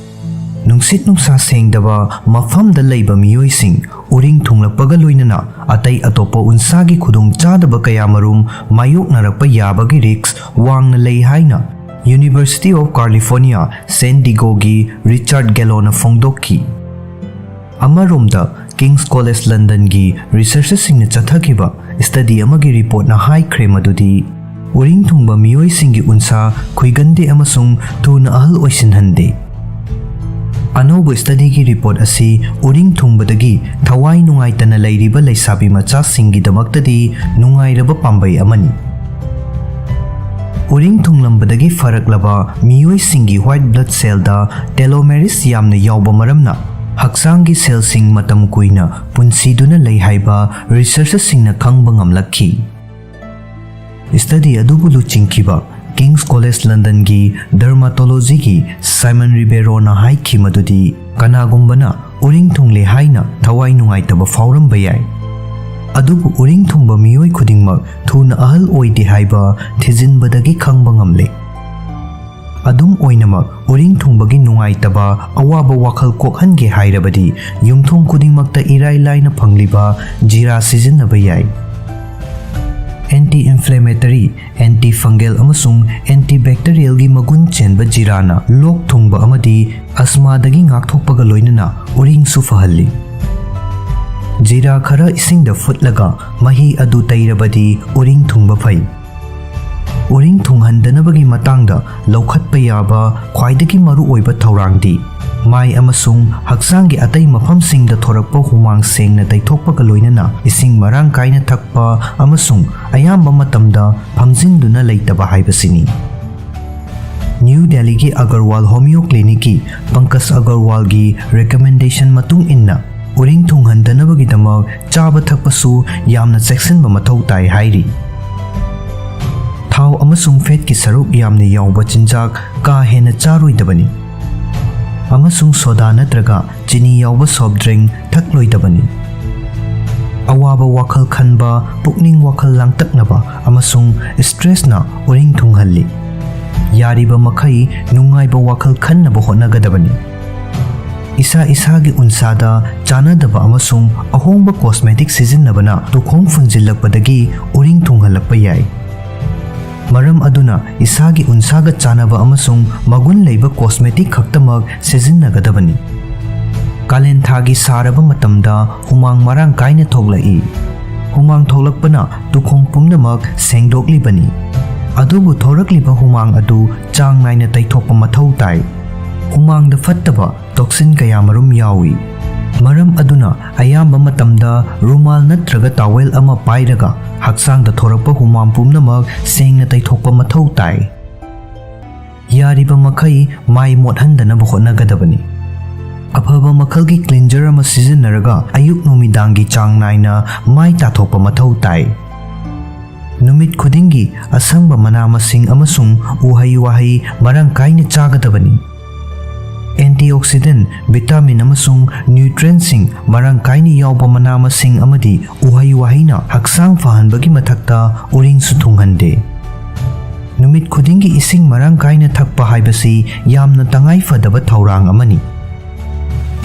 ꯅꯨꯡꯁꯤꯠ ꯅꯨꯡꯁꯥ ꯁꯦꯡꯗꯕ ꯃꯐꯝꯗ ꯂꯩꯕ ꯃꯤꯑꯣꯏꯁꯤꯡ ꯎꯔꯤꯡ ꯊꯨꯡꯂꯛꯄꯒ ꯂꯣꯏꯅꯅ ꯑꯇꯩ ꯑꯇꯣꯞꯄ ꯎꯟꯁꯥꯒꯤ ꯈꯨꯗꯣꯡꯆꯥꯗꯕ ꯀꯌꯥꯃꯔꯨꯝ ꯃꯥꯌꯣꯛꯅꯔꯛꯄ ꯌꯥꯕꯒꯤ risk ꯋꯥꯡꯅ ꯂꯩ ꯍꯥꯏꯅ University of California San Diegoꯒꯤ Richard Galloꯅ ꯐꯣꯡꯗꯣꯛꯈꯤ꯫ ꯑꯃꯔꯣꯝꯗ, King's College Londonꯒꯤ researcherꯁꯤꯡꯅ ꯆꯠꯊꯈꯤꯕ study ꯑꯃꯒꯤ reportꯅ ꯍꯥꯏꯈ꯭ꯔꯦ ꯃꯗꯨꯗꯤ ꯎꯔꯤꯡ ꯊꯨꯡꯕ ꯃꯤꯑꯣꯏꯁꯤꯡꯒꯤ ꯎꯟꯁꯥ ꯈꯨꯏꯒꯟꯗꯦ ꯑꯃꯁꯨꯡ ꯊꯨꯅ ꯑꯍꯜ ꯑꯣꯏꯁꯤꯟꯍꯟꯗꯦ꯫ ꯑꯅꯧꯕ ꯁ꯭ꯇꯗꯤꯒꯤ ꯔꯤꯄꯣꯔꯠ ꯑꯁꯤ ꯎꯔꯤꯡ ꯊꯨꯡꯕꯗꯒꯤ ꯊꯋꯥꯏ ꯅꯨꯡꯉꯥꯏꯇꯅ ꯂꯩꯔꯤꯕ ꯂꯩꯁꯥꯕꯤ ꯃꯆꯥꯁꯤꯡꯒꯤꯗꯃꯛꯇꯗꯤ ꯅꯨꯡꯉꯥꯏꯔꯕ ꯄꯥꯝꯕꯩ ꯑꯃꯅꯤ꯫ ꯎꯔꯤꯡ ꯊꯨꯡꯂꯝꯕꯗꯒꯤ ꯐꯔꯛꯂꯕ ꯃꯤꯑꯣꯏꯁꯤꯡꯒꯤ white blood cellꯗ telomerase ꯌꯥꯝꯅ ꯌꯥꯎꯕ ꯃꯔꯝꯅ ꯍꯛꯆꯥꯡꯒꯤ cellꯁꯤꯡ ꯃꯇꯝ ꯀꯨꯏꯅ ꯄꯨꯟꯁꯤꯗꯨꯅ ꯂꯩ ꯍꯥꯏꯕ researcherꯁꯤꯡꯅ ꯈꯪꯕ ꯉꯝꯂꯛꯈꯤ꯫ ꯁ꯭ꯇꯗꯤ ꯑꯗꯨꯕꯨ ꯂꯨꯆꯤꯡꯈꯤꯕ King's College Londonꯒꯤ dermatologyꯒꯤ Simon Ribeiroꯅ ꯍꯥꯏꯈꯤ ꯃꯗꯨꯗꯤ ꯀꯅꯥꯒꯨꯝꯕꯅ ꯎꯔꯤꯡ ꯊꯨꯡꯂꯦ ꯍꯥꯏꯅ ꯊꯋꯥꯏ ꯅꯨꯡꯉꯥꯏꯇꯕ ꯐꯥꯎꯔꯝꯕ ꯌꯥꯏ, ꯑꯗꯨꯕꯨ ꯎꯔꯤꯡ ꯊꯨꯡꯕ ꯃꯤꯑꯣꯏ ꯈꯨꯗꯤꯡꯃꯛ ꯊꯨꯅ ꯑꯍꯜ ꯑꯣꯏꯗꯦ ꯍꯥꯏꯕ ꯊꯤꯖꯤꯟꯕꯗꯒꯤ ꯈꯪꯕ ꯉꯝꯂꯦ꯫ ꯑꯗꯨꯝ ꯑꯣꯏꯅꯃꯛ, ꯎꯔꯤꯡ ꯊꯨꯡꯕꯒꯤ ꯅꯨꯡꯉꯥꯏꯇꯕ, ꯑꯋꯥꯕ ꯋꯥꯈꯜ ꯀꯣꯛꯍꯟꯒꯦ ꯍꯥꯏꯔꯕꯗꯤ ꯌꯨꯝꯊꯣꯡ ꯈꯨꯗꯤꯡꯃꯛꯇ ꯏꯔꯥꯏ ꯂꯥꯏꯅ ꯐꯪꯂꯤꯕ ꯖꯤꯔꯥ ꯁꯤꯖꯤꯟꯅꯕ ꯌꯥꯏ꯫ Anti-inflammatory, antifungal ꯑꯃꯁꯨꯡ antibacterialꯒꯤ ꯃꯒꯨꯟ ꯆꯦꯟꯕ ꯖꯤꯔꯥꯅ ꯂꯣꯛ ꯊꯨꯡꯕ ꯑꯃꯗꯤ ꯑꯁꯃꯥꯗꯒꯤ ꯉꯥꯛꯊꯣꯛꯄꯒ ꯂꯣꯏꯅꯅ ꯎꯔꯤꯡꯁꯨ ꯐꯍꯜꯂꯤ꯫ ꯖꯤꯔꯥ ꯈꯔ ꯏꯁꯤꯡꯗ ꯐꯨꯠꯂꯒ ꯃꯍꯤ ꯑꯗꯨ ꯇꯩꯔꯕꯗꯤ ꯎꯔꯤꯡ ꯊꯨꯡꯕ ꯐꯩ꯫ ꯎꯔꯤꯡ ꯊꯨꯡꯍꯟꯗꯅꯕꯒꯤ ꯃꯇꯥꯡꯗ ꯂꯧꯈꯠꯄ ꯌꯥꯕ ꯈ꯭ꯋꯥꯏꯗꯒꯤ ꯃꯔꯨꯑꯣꯏꯕ ꯊꯧꯔꯥꯡꯗꯤ ꯃꯥꯏ ꯑꯃꯁꯨꯡ ꯍꯛꯆꯥꯡꯒꯤ ꯑꯇꯩ ꯃꯐꯝꯁꯤꯡꯗ ꯊꯣꯔꯛꯄ ꯍꯨꯃꯥꯡ ꯁꯦꯡꯅ ꯇꯩꯊꯣꯛꯄꯒ ꯂꯣꯏꯅꯅ ꯏꯁꯤꯡ ꯃꯔꯥꯡ ꯀꯥꯏꯅ ꯊꯛꯄ ꯑꯃꯁꯨꯡ ꯑꯌꯥꯝꯕ ꯃꯇꯝꯗ ꯐꯝꯖꯤꯟꯗꯨꯅ ꯂꯩꯇꯕ ꯍꯥꯏꯕꯁꯤꯅꯤ꯫ ꯅ꯭ꯌꯨ ꯗꯦꯜꯂꯤꯒꯤ ꯑꯒꯔꯋꯥꯜ ꯍꯣꯃꯤꯌꯣ ꯀ꯭ꯂꯤꯅꯤꯛꯀꯤ ꯄꯪꯀꯖ ꯑꯒꯔꯋꯥꯜꯒꯤ recommendation ꯃꯇꯨꯡ ꯏꯟꯅ, ꯎꯔꯤꯡ ꯊꯨꯡꯍꯟꯗꯅꯕꯒꯤꯗꯃꯛ ꯆꯥꯕ ꯊꯛꯄꯁꯨ ꯌꯥꯝꯅ ꯆꯦꯛꯁꯤꯟꯕ ꯃꯊꯧ ꯇꯥꯏ ꯍꯥꯏꯔꯤ꯫ ꯊꯥꯎ ꯑꯃꯁꯨꯡ ꯐꯦꯠꯀꯤ ꯁꯔꯨꯛ ꯌꯥꯝꯅ ꯌꯥꯎꯕ ꯆꯤꯟꯖꯥꯛ ꯀꯥ ꯍꯦꯟꯅ ꯆꯥꯔꯣꯏꯗꯕꯅꯤ, ꯑꯃꯁꯨꯡ ꯁꯣꯗꯥ ꯅꯠꯇ꯭ꯔꯒ ꯆꯤꯅꯤ ꯌꯥꯎꯕ soft drink ꯊꯛꯂꯣꯏꯗꯕꯅꯤ꯫ ꯑꯋꯥꯕ ꯋꯥꯈꯜ ꯈꯟꯕ, ꯄꯨꯛꯅꯤꯡ ꯋꯥꯈꯜ ꯂꯥꯡꯇꯛꯅꯕ, ꯑꯃꯁꯨꯡ stressꯅ ꯎꯔꯤꯡ ꯊꯨꯡꯍꯜꯂꯤ꯫ ꯌꯥꯔꯤꯕ ꯃꯈꯩ ꯅꯨꯡꯉꯥꯏꯕ ꯋꯥꯈꯜ ꯈꯟꯅꯕ ꯍꯣꯠꯅꯒꯗꯕꯅꯤ꯫ ꯏꯁꯥ ꯏꯁꯥꯒꯤ ꯎꯟꯁꯥꯗ ꯆꯥꯅꯗꯕ ꯑꯃꯁꯨꯡ ꯑꯍꯣꯡꯕ cosmetic ꯁꯤꯖꯤꯟꯅꯕꯅ ꯇꯨꯈꯣꯡ ꯐꯨꯟꯖꯤꯜꯂꯛꯄꯗꯒꯤ ꯎꯔꯤꯡ ꯊꯨꯡꯍꯜꯂꯛꯄ ꯌꯥꯏ꯫ ꯃꯔꯝ ꯑꯗꯨꯅ ꯏꯁꯥꯒꯤ ꯎꯟꯁꯥꯒ ꯆꯥꯅꯕ ꯑꯃꯁꯨꯡ ꯃꯒꯨꯟ ꯂꯩꯕ cosmetic ꯈꯛꯇꯃꯛ ꯁꯤꯖꯤꯟꯅꯒꯗꯕꯅꯤ꯫ ꯀꯥꯂꯦꯟ ꯊꯥꯒꯤ ꯁꯥꯔꯕ ꯃꯇꯝꯗ ꯍꯨꯃꯥꯡ ꯃꯔꯥꯡ ꯀꯥꯏꯅ ꯊꯣꯛꯂꯛꯏ꯫ ꯍꯨꯃꯥꯡ ꯊꯣꯛꯂꯛꯄꯅ ꯇꯨꯈꯣꯡ ꯄꯨꯝꯅꯃꯛ ꯁꯦꯡꯗꯣꯛꯂꯤꯕꯅꯤ꯫ ꯑꯗꯨꯕꯨ ꯊꯣꯔꯛꯂꯤꯕ ꯍꯨꯃꯥꯡ ꯑꯗꯨ ꯆꯥꯡ ꯅꯥꯏꯅ ꯇꯩꯊꯣꯛꯄ ꯃꯊꯧ ꯇꯥꯏ꯫ ꯍꯨꯃꯥꯡꯗ ꯐꯠꯇꯕ toxin ꯀꯌꯥ ꯃꯔꯨꯝ ꯌꯥꯎꯏ꯫ ꯃꯔꯝ ꯑꯗꯨꯅ ꯑꯌꯥꯝꯕ ꯃꯇꯝꯗ ꯔꯨꯃꯥꯜ ꯅꯠꯇ꯭ꯔꯒ towel ꯑꯃ ꯄꯥꯏꯔꯒ ꯍꯛꯆꯥꯡꯗ ꯊꯣꯔꯛꯄ ꯍꯨꯃꯥꯡ ꯄꯨꯝꯅꯃꯛ ꯁꯦꯡꯅ ꯇꯩꯊꯣꯛꯄ ꯃꯊꯧ ꯇꯥꯏ꯫ ꯌꯥꯔꯤꯕ ꯃꯈꯩ ꯃꯥꯏ ꯃꯣꯠꯍꯟꯗꯅꯕ ꯍꯣꯠꯅꯒꯗꯕꯅꯤ꯫ ꯑꯐꯕ ꯃꯈꯜꯒꯤ cleanser ꯑꯃ ꯁꯤꯖꯤꯟꯅꯔꯒ ꯑꯌꯨꯛ ꯅꯨꯃꯤꯗꯥꯡꯒꯤ ꯆꯥꯡ ꯅꯥꯏꯅ ꯃꯥꯏ ꯇꯥꯊꯣꯛꯄ ꯃꯊꯧ ꯇꯥꯏ꯫ ꯅꯨꯃꯤꯠ ꯈꯨꯗꯤꯡꯒꯤ ꯑꯁꯪꯕ ꯃꯅꯥ ꯃꯁꯤꯡ ꯑꯃꯁꯨꯡ ꯎꯍꯩ ꯋꯥꯍꯩ ꯃꯔꯥꯡ ꯀꯥꯏꯅ ꯆꯥꯒꯗꯕꯅꯤ꯫ Antioxidant, vitamin ꯑꯃꯁꯨꯡ nutrientꯁꯤꯡ ꯃꯔꯥꯡ ꯀꯥꯏꯅ ꯌꯥꯎꯕ ꯃꯅꯥ ꯃꯁꯤꯡ ꯑꯃꯗꯤ ꯎꯍꯩ ꯋꯥꯍꯩꯅ ꯍꯛꯆꯥꯡ ꯐꯍꯟꯕꯒꯤ ꯃꯊꯛꯇ ꯎꯔꯤꯡꯁꯨ ꯊꯨꯡꯍꯟꯗꯦ꯫ ꯅꯨꯃꯤꯠ ꯈꯨꯗꯤꯡꯒꯤ ꯏꯁꯤꯡ ꯃꯔꯥꯡ ꯀꯥꯏꯅ ꯊꯛꯄ ꯍꯥꯏꯕꯁꯤ ꯌꯥꯝꯅ ꯇꯉꯥꯏ ꯐꯗꯕ ꯊꯧꯔꯥꯡ ꯑꯃꯅꯤ꯫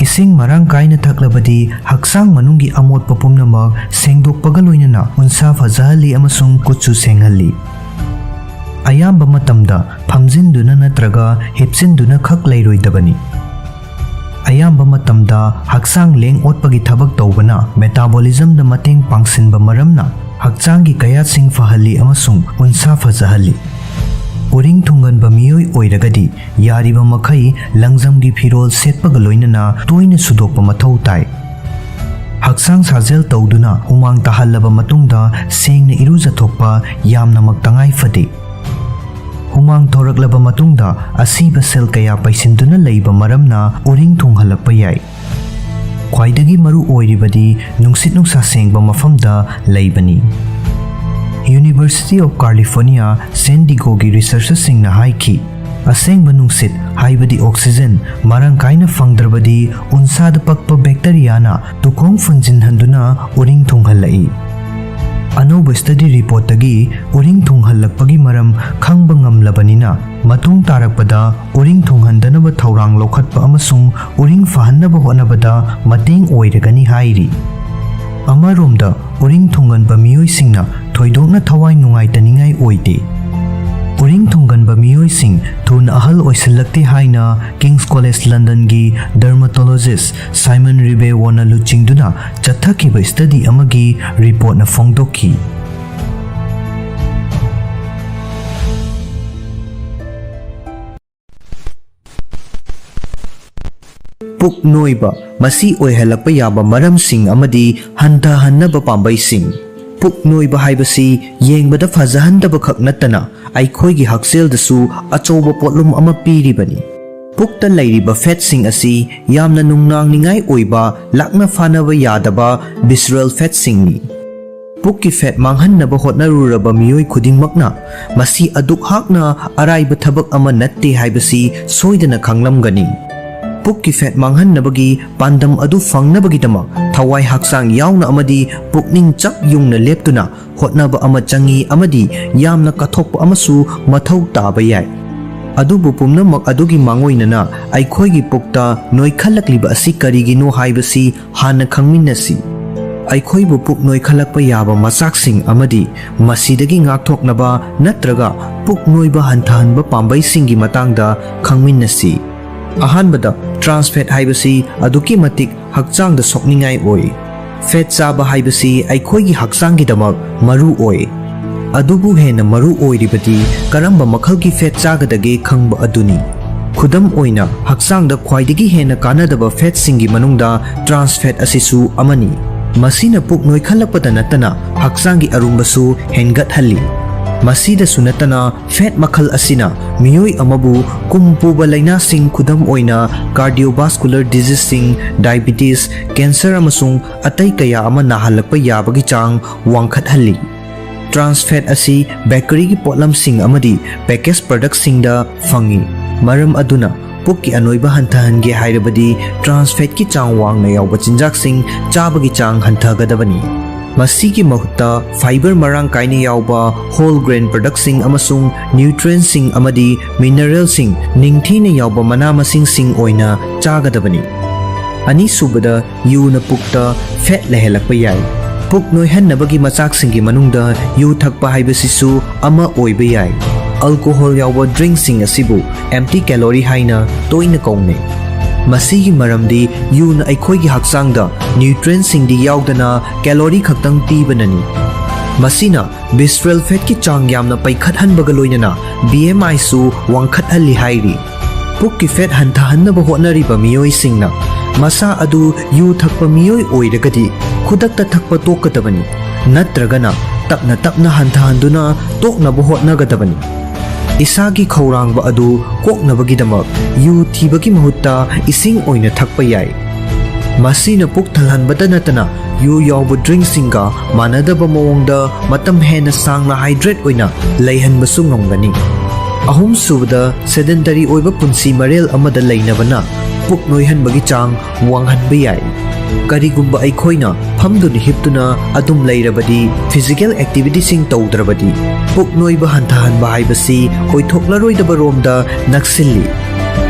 ꯏꯁꯤꯡ ꯃꯔꯥꯡ ꯀꯥꯏꯅ ꯊꯛꯂꯕꯗꯤ ꯍꯛꯆꯥꯡ ꯃꯅꯨꯡꯒꯤ ꯑꯃꯣꯠꯄ ꯄꯨꯝꯅꯃꯛ ꯁꯦꯡꯗꯣꯛꯄꯒ ꯂꯣꯏꯅꯅ ꯎꯟꯁꯥ ꯐꯖꯍꯜꯂꯤ ꯑꯃꯁꯨꯡ ꯀꯨꯠꯁꯨ ꯁꯦꯡꯍꯜꯂꯤ꯫ ꯑꯌꯥꯝꯕ ꯃꯇꯝꯗ ꯐꯝꯖꯤꯟꯗꯨꯅ ꯅꯠꯇ꯭ꯔꯒ ꯍꯤꯞꯆꯤꯟꯗꯨꯅ ꯈꯛ ꯂꯩꯔꯣꯏꯗꯕꯅꯤ꯫ ꯑꯌꯥꯝꯕ ꯃꯇꯝꯗ ꯍꯛꯆꯥꯡ ꯂꯦꯡ ꯑꯣꯠꯄꯒꯤ ꯊꯕꯛ ꯇꯧꯕꯅ metabolismꯗ ꯃꯇꯦꯡ ꯄꯥꯡꯁꯤꯟꯕ ꯃꯔꯝꯅ ꯍꯛꯆꯥꯡꯒꯤ ꯀꯌꯥꯠꯁꯤꯡ ꯐꯍꯜꯂꯤ ꯑꯃꯁꯨꯡ ꯎꯟꯁꯥ ꯐꯖꯍꯜꯂꯤ꯫ ꯎꯔꯤꯡ ꯊꯨꯡꯒꯟꯕ ꯃꯤꯑꯣꯏ ꯑꯣꯏꯔꯒꯗꯤ ꯌꯥꯔꯤꯕ ꯃꯈꯩ ꯂꯪꯖꯝꯒꯤ ꯐꯤꯔꯣꯜ ꯁꯦꯠꯄꯒ ꯂꯣꯏꯅꯅ ꯇꯣꯏꯅ ꯁꯨꯗꯣꯛꯄ ꯃꯊꯧ ꯇꯥꯏ꯫ ꯍꯛꯆꯥꯡ ꯁꯥꯖꯦꯜ ꯇꯧꯗꯨꯅ ꯍꯨꯃꯥꯡ ꯇꯥꯍꯜꯂꯕ ꯃꯇꯨꯡꯗ ꯁꯦꯡꯅ ꯏꯔꯨꯖꯊꯣꯛꯄ ꯌꯥꯝꯅꯃꯛ ꯇꯉꯥꯏ ꯐꯗꯦ꯫ ꯍꯨꯃꯥꯡ ꯊꯣꯔꯛꯂꯕ ꯃꯇꯨꯡꯗ ꯑꯁꯤꯕ cell ꯀꯌꯥ ꯄꯩꯁꯤꯟꯗꯨꯅ ꯂꯩꯕ ꯃꯔꯝꯅ ꯎꯔꯤꯡ ꯊꯨꯡꯍꯜꯂꯛꯄ ꯌꯥꯏ꯫ ꯈ꯭ꯋꯥꯏꯗꯒꯤ ꯃꯔꯨ ꯑꯣꯏꯔꯤꯕꯗꯤ ꯅꯨꯡꯁꯤꯠ ꯅꯨꯡꯁꯥ ꯁꯦꯡꯕ ꯃꯐꯝꯗ ꯂꯩꯕꯅꯤ꯫ University of California, San Diegoꯒꯤ researcherꯁꯤꯡꯅ ꯍꯥꯏꯈꯤ, ꯑꯁꯦꯡꯕ ꯅꯨꯡꯁꯤꯠ, ꯍꯥꯏꯕꯗꯤ oxygen, ꯃꯔꯥꯡ ꯀꯥꯏꯅ ꯐꯪꯗ꯭ꯔꯕꯗꯤ ꯎꯟꯁꯥꯗ ꯄꯛꯄ bacteriaꯅ ꯇꯨꯈꯣꯡ ꯐꯨꯟꯖꯤꯟꯍꯟꯗꯨꯅ ꯎꯔꯤꯡ ꯊꯨꯡꯍꯜꯂꯛꯏ꯫ ꯑꯅꯧꯕ study reportꯇꯒꯤ ꯎꯔꯤꯡ ꯊꯨꯡꯍꯜꯂꯛꯄꯒꯤ ꯃꯔꯝ ꯈꯪꯕ ꯉꯝꯂꯕꯅꯤꯅ, ꯃꯇꯨꯡ ꯇꯥꯔꯛꯄꯗ ꯎꯔꯤꯡ ꯊꯨꯡꯍꯟꯗꯅꯕ ꯊꯧꯔꯥꯡ ꯂꯧꯈꯠꯄ ꯑꯃꯁꯨꯡ ꯎꯔꯤꯡ ꯐꯍꯟꯅꯕ ꯍꯣꯠꯅꯕꯗ ꯃꯇꯦꯡ ꯑꯣꯏꯔꯒꯅꯤ ꯍꯥꯏꯔꯤ꯫ ꯑꯃꯔꯣꯝꯗ, ꯎꯔꯤꯡ ꯊꯨꯡꯒꯟꯕ ꯃꯤꯑꯣꯏꯁꯤꯡꯅ ꯊꯣꯏꯗꯣꯛꯅ ꯊꯋꯥꯏ ꯅꯨꯡꯉꯥꯏꯇꯅꯤꯡꯉꯥꯏ ꯑꯣꯏꯗꯦ꯫ ꯎꯔꯤꯡ ꯊꯨꯡꯒꯟꯕ ꯃꯤꯑꯣꯏꯁꯤꯡ ꯊꯨꯅ ꯑꯍꯜ ꯑꯣꯏꯁꯤꯜꯂꯛꯇꯦ ꯍꯥꯏꯅ King's College Londonꯒꯤ dermatologist Simon Ribeauvona ꯂꯨꯆꯤꯡꯗꯨꯅ ꯆꯠꯊꯈꯤꯕ study ꯑꯃꯒꯤ reportꯅ ꯐꯣꯡꯗꯣꯛꯈꯤ꯫ ꯄꯨꯛ ꯅꯣꯏꯕ, ꯃꯁꯤ ꯑꯣꯏꯍꯜꯂꯛꯄ ꯌꯥꯕ ꯃꯔꯝꯁꯤꯡ ꯑꯃꯗꯤ ꯍꯟꯊꯍꯟꯅꯕ ꯄꯥꯝꯕꯩꯁꯤꯡ꯫ ꯄꯨꯛ ꯅꯣꯏꯕ ꯍꯥꯏꯕꯁꯤ ꯌꯦꯡꯕꯗ ꯐꯖꯍꯟꯗꯕ ꯈꯛ ꯅꯠꯇꯅ ꯑꯩꯈꯣꯏꯒꯤ ꯍꯛꯁꯦꯜꯗꯁꯨ ꯑꯆꯧꯕ ꯄꯣꯠꯂꯨꯝ ꯑꯃ ꯄꯤꯔꯤꯕꯅꯤ꯫ ꯄꯨꯛꯇ ꯂꯩꯔꯤꯕ ꯐꯦꯠꯁꯤꯡ ꯑꯁꯤ ꯌꯥꯝꯅ ꯅꯨꯡꯅꯥꯡꯅꯤꯡꯉꯥꯏ ꯑꯣꯏꯕ, ꯂꯥꯛꯅ ꯐꯥꯅꯕ ꯌꯥꯗꯕ visceral ꯐꯦꯠꯁꯤꯡꯅꯤ꯫ ꯄꯨꯛꯀꯤ ꯐꯦꯠ ꯃꯥꯡꯍꯟꯅꯕ ꯍꯣꯠꯅꯔꯨꯔꯕ ꯃꯤꯑꯣꯏ ꯈꯨꯗꯤꯡꯃꯛꯅ ꯃꯁꯤ ꯑꯗꯨꯛ ꯍꯥꯛꯅ ꯑꯔꯥꯏꯕ ꯊꯕꯛ ꯑꯃ ꯅꯠꯇꯦ ꯍꯥꯏꯕꯁꯤ ꯁꯣꯏꯗꯅ ꯈꯪꯂꯝꯒꯅꯤ꯫ ꯄꯨꯛꯀꯤ ꯐꯦꯠ ꯃꯥꯡꯍꯟꯅꯕꯒꯤ ꯄꯥꯟꯗꯝ ꯑꯗꯨ ꯐꯪꯅꯕꯒꯤꯗꯃꯛ ꯊꯋꯥꯏ ꯍꯛꯆꯥꯡ ꯌꯥꯎꯅ ꯑꯃꯗꯤ ꯄꯨꯛꯅꯤꯡ ꯆꯞ ꯌꯨꯡꯅ ꯂꯦꯞꯇꯨꯅ ꯍꯣꯠꯅꯕ ꯑꯃ ꯆꯪꯏ ꯑꯃꯗꯤ ꯌꯥꯝꯅ ꯀꯠꯊꯣꯛꯄ ꯑꯃꯁꯨ ꯃꯊꯧ ꯇꯥꯕ ꯌꯥꯏ꯫ ꯑꯗꯨꯕꯨ ꯄꯨꯝꯅꯃꯛ ꯑꯗꯨꯒꯤ ꯃꯥꯡꯑꯣꯏꯅꯅ ꯑꯩꯈꯣꯏꯒꯤ ꯄꯨꯛꯇ ꯅꯣꯏꯈꯠꯂꯛꯂꯤꯕ ꯑꯁꯤ ꯀꯔꯤꯒꯤꯅꯣ ꯍꯥꯏꯕꯁꯤ ꯍꯥꯟꯅ ꯈꯪꯃꯤꯟꯅꯁꯤ꯫ ꯑꯩꯈꯣꯏꯕꯨ ꯄꯨꯛ ꯅꯣꯏꯈꯠꯂꯛꯄ ꯌꯥꯕ ꯃꯆꯥꯛꯁꯤꯡ ꯑꯃꯗꯤ ꯃꯁꯤꯗꯒꯤ ꯉꯥꯛꯊꯣꯛꯅꯕ ꯅꯠꯇ꯭ꯔꯒ ꯄꯨꯛ ꯅꯣꯏꯕ ꯍꯟꯊꯍꯟꯕ ꯄꯥꯝꯕꯩꯁꯤꯡꯒꯤ ꯃꯇꯥꯡꯗ ꯈꯪꯃꯤꯟꯅꯁꯤ꯫ ꯑꯍꯥꯟꯕꯗ, trans fat ꯍꯥꯏꯕꯁꯤ ꯑꯗꯨꯛꯀꯤ ꯃꯇꯤꯛ ꯍꯛꯆꯥꯡꯗ ꯁꯣꯛꯅꯤꯡꯉꯥꯏ ꯑꯣꯏ꯫ ꯐꯦꯠ ꯆꯥꯕ ꯍꯥꯏꯕꯁꯤ ꯑꯩꯈꯣꯏꯒꯤ ꯍꯛꯆꯥꯡꯒꯤꯗꯃꯛ ꯃꯔꯨ ꯑꯣꯏ꯫ ꯑꯗꯨꯕꯨ ꯍꯦꯟꯅ ꯃꯔꯨ ꯑꯣꯏꯔꯤꯕꯗꯤ ꯀꯔꯝꯕ ꯃꯈꯜꯒꯤ ꯐꯦꯠ ꯆꯥꯒꯗꯒꯦ ꯈꯪꯕ ꯑꯗꯨꯅꯤ꯫ ꯈꯨꯗꯝ ꯑꯣꯏꯅ, ꯍꯛꯆꯥꯡꯗ ꯈ꯭ꯋꯥꯏꯗꯒꯤ ꯍꯦꯟꯅ ꯀꯥꯟꯅꯗꯕ ꯐꯦꯠꯁꯤꯡꯒꯤ ꯃꯅꯨꯡꯗ trans fat ꯑꯁꯤꯁꯨ ꯑꯃꯅꯤ꯫ ꯃꯁꯤꯅ ꯄꯨꯛ ꯅꯣꯏꯈꯠꯂꯛꯄꯗ ꯅꯠꯇꯅ ꯍꯛꯆꯥꯡꯒꯤ ꯑꯔꯨꯝꯕꯁꯨ ꯍꯦꯟꯒꯠꯍꯜꯂꯤ꯫ ꯃꯁꯤꯗꯁꯨ ꯅꯠꯇꯅ, ꯐꯦꯠ ꯃꯈꯜ ꯑꯁꯤꯅ ꯃꯤꯑꯣꯏ ꯑꯃꯕꯨ ꯀꯨꯝ ꯄꯨꯕ ꯂꯥꯏꯅꯥꯁꯤꯡ, ꯈꯨꯗꯝ ꯑꯣꯏꯅ cardiovascular diseaseꯁꯤꯡ, diabetes, cancer ꯑꯃꯁꯨꯡ ꯑꯇꯩ ꯀꯌꯥ ꯑꯃ ꯅꯥꯍꯜꯂꯛꯄ ꯌꯥꯕꯒꯤ ꯆꯥꯡ ꯋꯥꯡꯈꯠꯍꯜꯂꯤ꯫ Trans fat ꯑꯁꯤ ꯕꯦꯀꯔꯤꯒꯤ ꯄꯣꯠꯂꯝꯁꯤꯡ ꯑꯃꯗꯤ package productꯁꯤꯡꯗ ꯐꯪꯏ꯫ ꯃꯔꯝ ꯑꯗꯨꯅ, ꯄꯨꯛꯀꯤ ꯑꯅꯣꯏꯕ ꯍꯟꯊꯍꯟꯒꯦ ꯍꯥꯏꯔꯕꯗꯤ trans fatꯀꯤ ꯆꯥꯡ ꯋꯥꯡꯅ ꯌꯥꯎꯕ ꯆꯤꯟꯖꯥꯛꯁꯤꯡ ꯆꯥꯕꯒꯤ ꯆꯥꯡ ꯍꯟꯊꯒꯗꯕꯅꯤ꯫ ꯃꯁꯤꯒꯤ ꯃꯍꯨꯠꯇ fiber ꯃꯔꯥꯡ ꯀꯥꯏꯅ ꯌꯥꯎꯕ whole grain productꯁꯤꯡ ꯑꯃꯁꯨꯡ nutrientsꯁꯤꯡ ꯑꯃꯗꯤ mineralꯁꯤꯡ ꯅꯤꯡꯊꯤꯅ ꯌꯥꯎꯕ ꯃꯅꯥ ꯃꯁꯤꯡꯁꯤꯡ ꯑꯣꯏꯅ ꯆꯥꯒꯗꯕꯅꯤ꯫ ꯑꯅꯤꯁꯨꯕꯗ, ꯌꯨꯅ ꯄꯨꯛꯇ ꯐꯦꯠ ꯂꯩꯍꯜꯂꯛꯄ ꯌꯥꯏ꯫ ꯄꯨꯛ ꯅꯣꯏꯍꯟꯅꯕꯒꯤ ꯃꯆꯥꯛꯁꯤꯡꯒꯤ ꯃꯅꯨꯡꯗ ꯌꯨ ꯊꯛꯄ ꯍꯥꯏꯕꯁꯤꯁꯨ ꯑꯃ ꯑꯣꯏꯕ ꯌꯥꯏ꯫ Alcohol ꯌꯥꯎꯕ drinkꯁꯤꯡ ꯑꯁꯤꯕꯨ empty calorie ꯍꯥꯏꯅ ꯇꯣꯏꯅ ꯀꯧꯅꯩ꯫ ꯃꯁꯤꯒꯤ ꯃꯔꯝꯗꯤ ꯌꯨꯅ ꯑꯩꯈꯣꯏꯒꯤ ꯍꯛꯆꯥꯡꯗ nutrientꯁꯤꯡꯗꯤ ꯌꯥꯎꯗꯅ calorie ꯈꯛꯇꯪ ꯄꯤꯕꯅꯅꯤ꯫ ꯃꯁꯤꯅ visceral fatꯀꯤ ꯆꯥꯡ ꯌꯥꯝꯅ ꯄꯩꯈꯠꯍꯟꯕꯒ ꯂꯣꯏꯅꯅ B M Iꯁꯨ ꯋꯥꯡꯈꯠꯍꯜꯂꯤ ꯍꯥꯏꯔꯤ꯫ ꯄꯨꯛꯀꯤ ꯐꯦꯠ ꯍꯟꯊꯍꯟꯅꯕ ꯍꯣꯠꯅꯔꯤꯕ ꯃꯤꯑꯣꯏꯁꯤꯡꯅ ꯃꯁꯥ ꯑꯗꯨ ꯌꯨ ꯊꯛꯄ ꯃꯤꯑꯣꯏ ꯑꯣꯏꯔꯒꯗꯤ ꯈꯨꯗꯛꯇ ꯊꯛꯄ ꯇꯣꯛꯀꯗꯕꯅꯤ, ꯅꯠꯇ꯭ꯔꯒꯅ ꯇꯞꯅ ꯇꯞꯅ ꯍꯟꯊꯍꯟꯗꯨꯅ ꯇꯣꯛꯅꯕ ꯍꯣꯠꯅꯒꯗꯕꯅꯤ꯫ ꯏꯁꯥꯒꯤ ꯈꯧꯔꯥꯡꯕ ꯑꯗꯨ ꯀꯣꯛꯅꯕꯒꯤꯗꯃꯛ ꯌꯨ ꯊꯤꯕꯒꯤ ꯃꯍꯨꯠꯇ ꯏꯁꯤꯡ ꯑꯣꯏꯅ ꯊꯛꯄ ꯌꯥꯏ꯫ ꯃꯁꯤꯅ ꯄꯨꯛ ꯊꯜꯍꯟꯕꯇ ꯅꯠꯇꯅ ꯌꯨ ꯌꯥꯎꯕ ꯗ꯭ꯔꯤꯡꯁꯤꯡꯒ ꯃꯥꯟꯅꯗꯕ ꯃꯑꯣꯡꯗ ꯃꯇꯝ ꯍꯦꯟꯅ ꯁꯥꯡꯅ ꯍꯥꯏꯗ꯭ꯔꯦꯠ ꯑꯣꯏꯅ ꯂꯩꯍꯟꯕꯁꯨ ꯉꯝꯒꯅꯤ꯫ ꯑꯍꯨꯝꯁꯨꯕꯗ, ꯁꯦꯗꯦꯟꯇꯔꯤ ꯑꯣꯏꯕ ꯄꯨꯟꯁꯤ ꯃꯔꯦꯜ ꯑꯃꯗ ꯂꯩꯅꯕꯅ ꯄꯨꯛ ꯅꯣꯏꯍꯟꯕꯒꯤ ꯆꯥꯡ ꯋꯥꯡꯍꯟꯕ ꯌꯥꯏ꯫ ꯀꯔꯤꯒꯨꯝꯕ ꯑꯩꯈꯣꯏꯅ ꯐꯝꯗꯨꯅ ꯍꯤꯞꯇꯨꯅ ꯑꯗꯨꯝ ꯂꯩꯔꯕꯗꯤ, ꯐꯤꯖꯤꯀꯦꯜ ꯑꯦꯛꯇꯤꯚꯤꯇꯤꯁꯤꯡ ꯇꯧꯗ꯭ꯔꯕꯗꯤ, ꯄꯨꯛ ꯅꯣꯏꯕ ꯍꯟꯊꯍꯟꯕ ꯍꯥꯏꯕꯁꯤ ꯑꯣꯏꯊꯣꯛꯂꯔꯣꯏꯗꯕ ꯔꯣꯝꯗ ꯅꯛꯁꯤꯜꯂꯤ꯫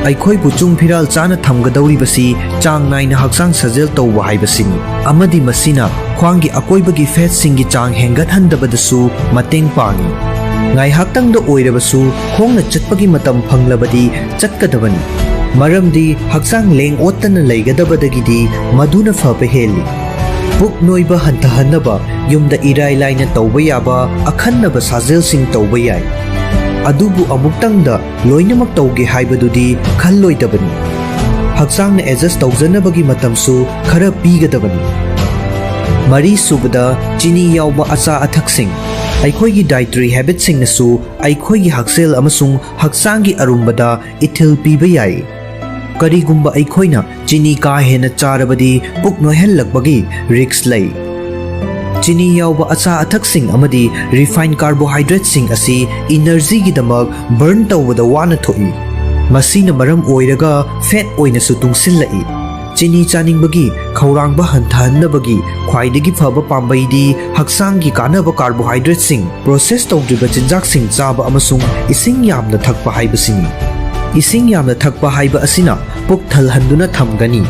ꯑꯩꯈꯣꯏꯕꯨ ꯆꯨꯡ ꯐꯤꯔꯥꯜ ꯆꯥꯅ ꯊꯝꯒꯗꯧꯔꯤꯕꯁꯤ ꯆꯥꯡ ꯅꯥꯏꯅ ꯍꯛꯆꯥꯡ ꯁꯥꯖꯦꯜ ꯇꯧꯕ ꯍꯥꯏꯕꯁꯤꯅꯤ, ꯑꯃꯗꯤ ꯃꯁꯤꯅ ꯈ꯭ꯋꯥꯡꯒꯤ ꯑꯀꯣꯏꯕꯒꯤ ꯐꯦꯠꯁꯤꯡꯒꯤ ꯆꯥꯡ ꯍꯦꯟꯒꯠꯍꯟꯗꯕꯗꯁꯨ ꯃꯇꯦꯡ ꯄꯥꯡꯏ꯫ ꯉꯥꯏꯍꯥꯛꯇꯪꯗ ꯑꯣꯏꯔꯕꯁꯨ ꯈꯣꯡꯅ ꯆꯠꯄꯒꯤ ꯃꯇꯝ ꯐꯪꯂꯕꯗꯤ ꯆꯠꯀꯗꯕꯅꯤ, ꯃꯔꯝꯗꯤ ꯍꯛꯆꯥꯡ ꯂꯦꯡ ꯑꯣꯠꯇꯅ ꯂꯩꯒꯗꯕꯗꯒꯤꯗꯤ ꯃꯗꯨꯅ ꯐꯕ ꯍꯦꯜꯂꯤ꯫ ꯄꯨꯛ ꯅꯣꯏꯕ ꯍꯟꯊꯍꯟꯅꯕ ꯌꯨꯝꯗ ꯏꯔꯥꯏ ꯂꯥꯏꯅ ꯇꯧꯕ ꯌꯥꯕ ꯑꯈꯟꯅꯕ ꯁꯥꯖꯦꯜꯁꯤꯡ ꯇꯧꯕ ꯌꯥꯏ꯫ ꯑꯗꯨꯕꯨ ꯑꯃꯨꯛꯇꯪꯗ ꯂꯣꯏꯅꯃꯛ ꯇꯧꯒꯦ ꯍꯥꯏꯕꯗꯨꯗꯤ ꯈꯜꯂꯣꯏꯗꯕꯅꯤ꯫ ꯍꯛꯆꯥꯡꯅ ꯑꯦꯗꯖꯁ ꯇꯧꯖꯅꯕꯒꯤ ꯃꯇꯝꯁꯨ ꯈꯔ ꯄꯤꯒꯗꯕꯅꯤ꯫ ꯃꯔꯤꯁꯨꯕꯗ, ꯆꯤꯅꯤ ꯌꯥꯎꯕ ꯑꯆꯥ ꯑꯊꯛꯁꯤꯡ꯫ ꯑꯩꯈꯣꯏꯒꯤ ꯗꯥꯏꯇꯔꯤ ꯍꯦꯕꯤꯠꯁꯤꯡꯅꯁꯨ ꯑꯩꯈꯣꯏꯒꯤ ꯍꯛꯁꯦꯜ ꯑꯃꯁꯨꯡ ꯍꯛꯆꯥꯡꯒꯤ ꯑꯔꯨꯝꯕꯗ ꯏꯊꯤꯜ ꯄꯤꯕ ꯌꯥꯏ꯫ ꯀꯔꯤꯒꯨꯝꯕ ꯑꯩꯈꯣꯏꯅ ꯆꯤꯅꯤ ꯀꯥ ꯍꯦꯟꯅ ꯆꯥꯔꯕꯗꯤ ꯄꯨꯛ ꯅꯣꯏꯍꯜꯂꯛꯄꯒꯤ ꯔꯤꯁ꯭ꯛ ꯂꯩ꯫ ꯆꯤꯅꯤ ꯌꯥꯎꯕ ꯑꯆꯥ ꯑꯊꯛꯁꯤꯡ ꯑꯃꯗꯤ ꯔꯤꯐꯥꯏꯟ ꯀꯥꯔꯕꯣꯍꯥꯏꯗ꯭ꯔꯦꯠꯁꯤꯡ ꯑꯁꯤ ꯏꯅꯔꯖꯤꯒꯤꯗꯃꯛ ꯕꯔꯟ ꯇꯧꯕꯗ ꯋꯥꯅ ꯊꯣꯛꯏ꯫ ꯃꯁꯤꯅ ꯃꯔꯝ ꯑꯣꯏꯔꯒ ꯐꯦꯠ ꯑꯣꯏꯅꯁꯨ ꯇꯨꯡꯁꯤꯜꯂꯛꯏ꯫ ꯆꯤꯅꯤ ꯆꯥꯅꯤꯡꯕꯒꯤ ꯈꯧꯔꯥꯡꯕ ꯍꯟꯊꯍꯟꯅꯕꯒꯤ ꯈ꯭ꯋꯥꯏꯗꯒꯤ ꯐꯕ ꯄꯥꯝꯕꯩꯗꯤ ꯍꯛꯆꯥꯡꯒꯤ ꯀꯥꯟꯅꯕ ꯀꯥꯔꯕꯣꯍꯥꯏꯗ꯭ꯔꯦꯠꯁꯤꯡ, ꯄ꯭ꯔꯣꯁꯦꯁ ꯇꯧꯗ꯭ꯔꯤꯕ ꯆꯤꯟꯖꯥꯛꯁꯤꯡ ꯆꯥꯕ ꯑꯃꯁꯨꯡ ꯏꯁꯤꯡ ꯌꯥꯝꯅ ꯊꯛꯄ ꯍꯥꯏꯕꯁꯤꯅꯤ꯫ ꯏꯁꯤꯡ ꯌꯥꯝꯅ ꯊꯛꯄ ꯍꯥꯏꯕ ꯑꯁꯤꯅ ꯄꯨꯛ ꯊꯜꯍꯟꯗꯨꯅ ꯊꯝꯒꯅꯤ꯫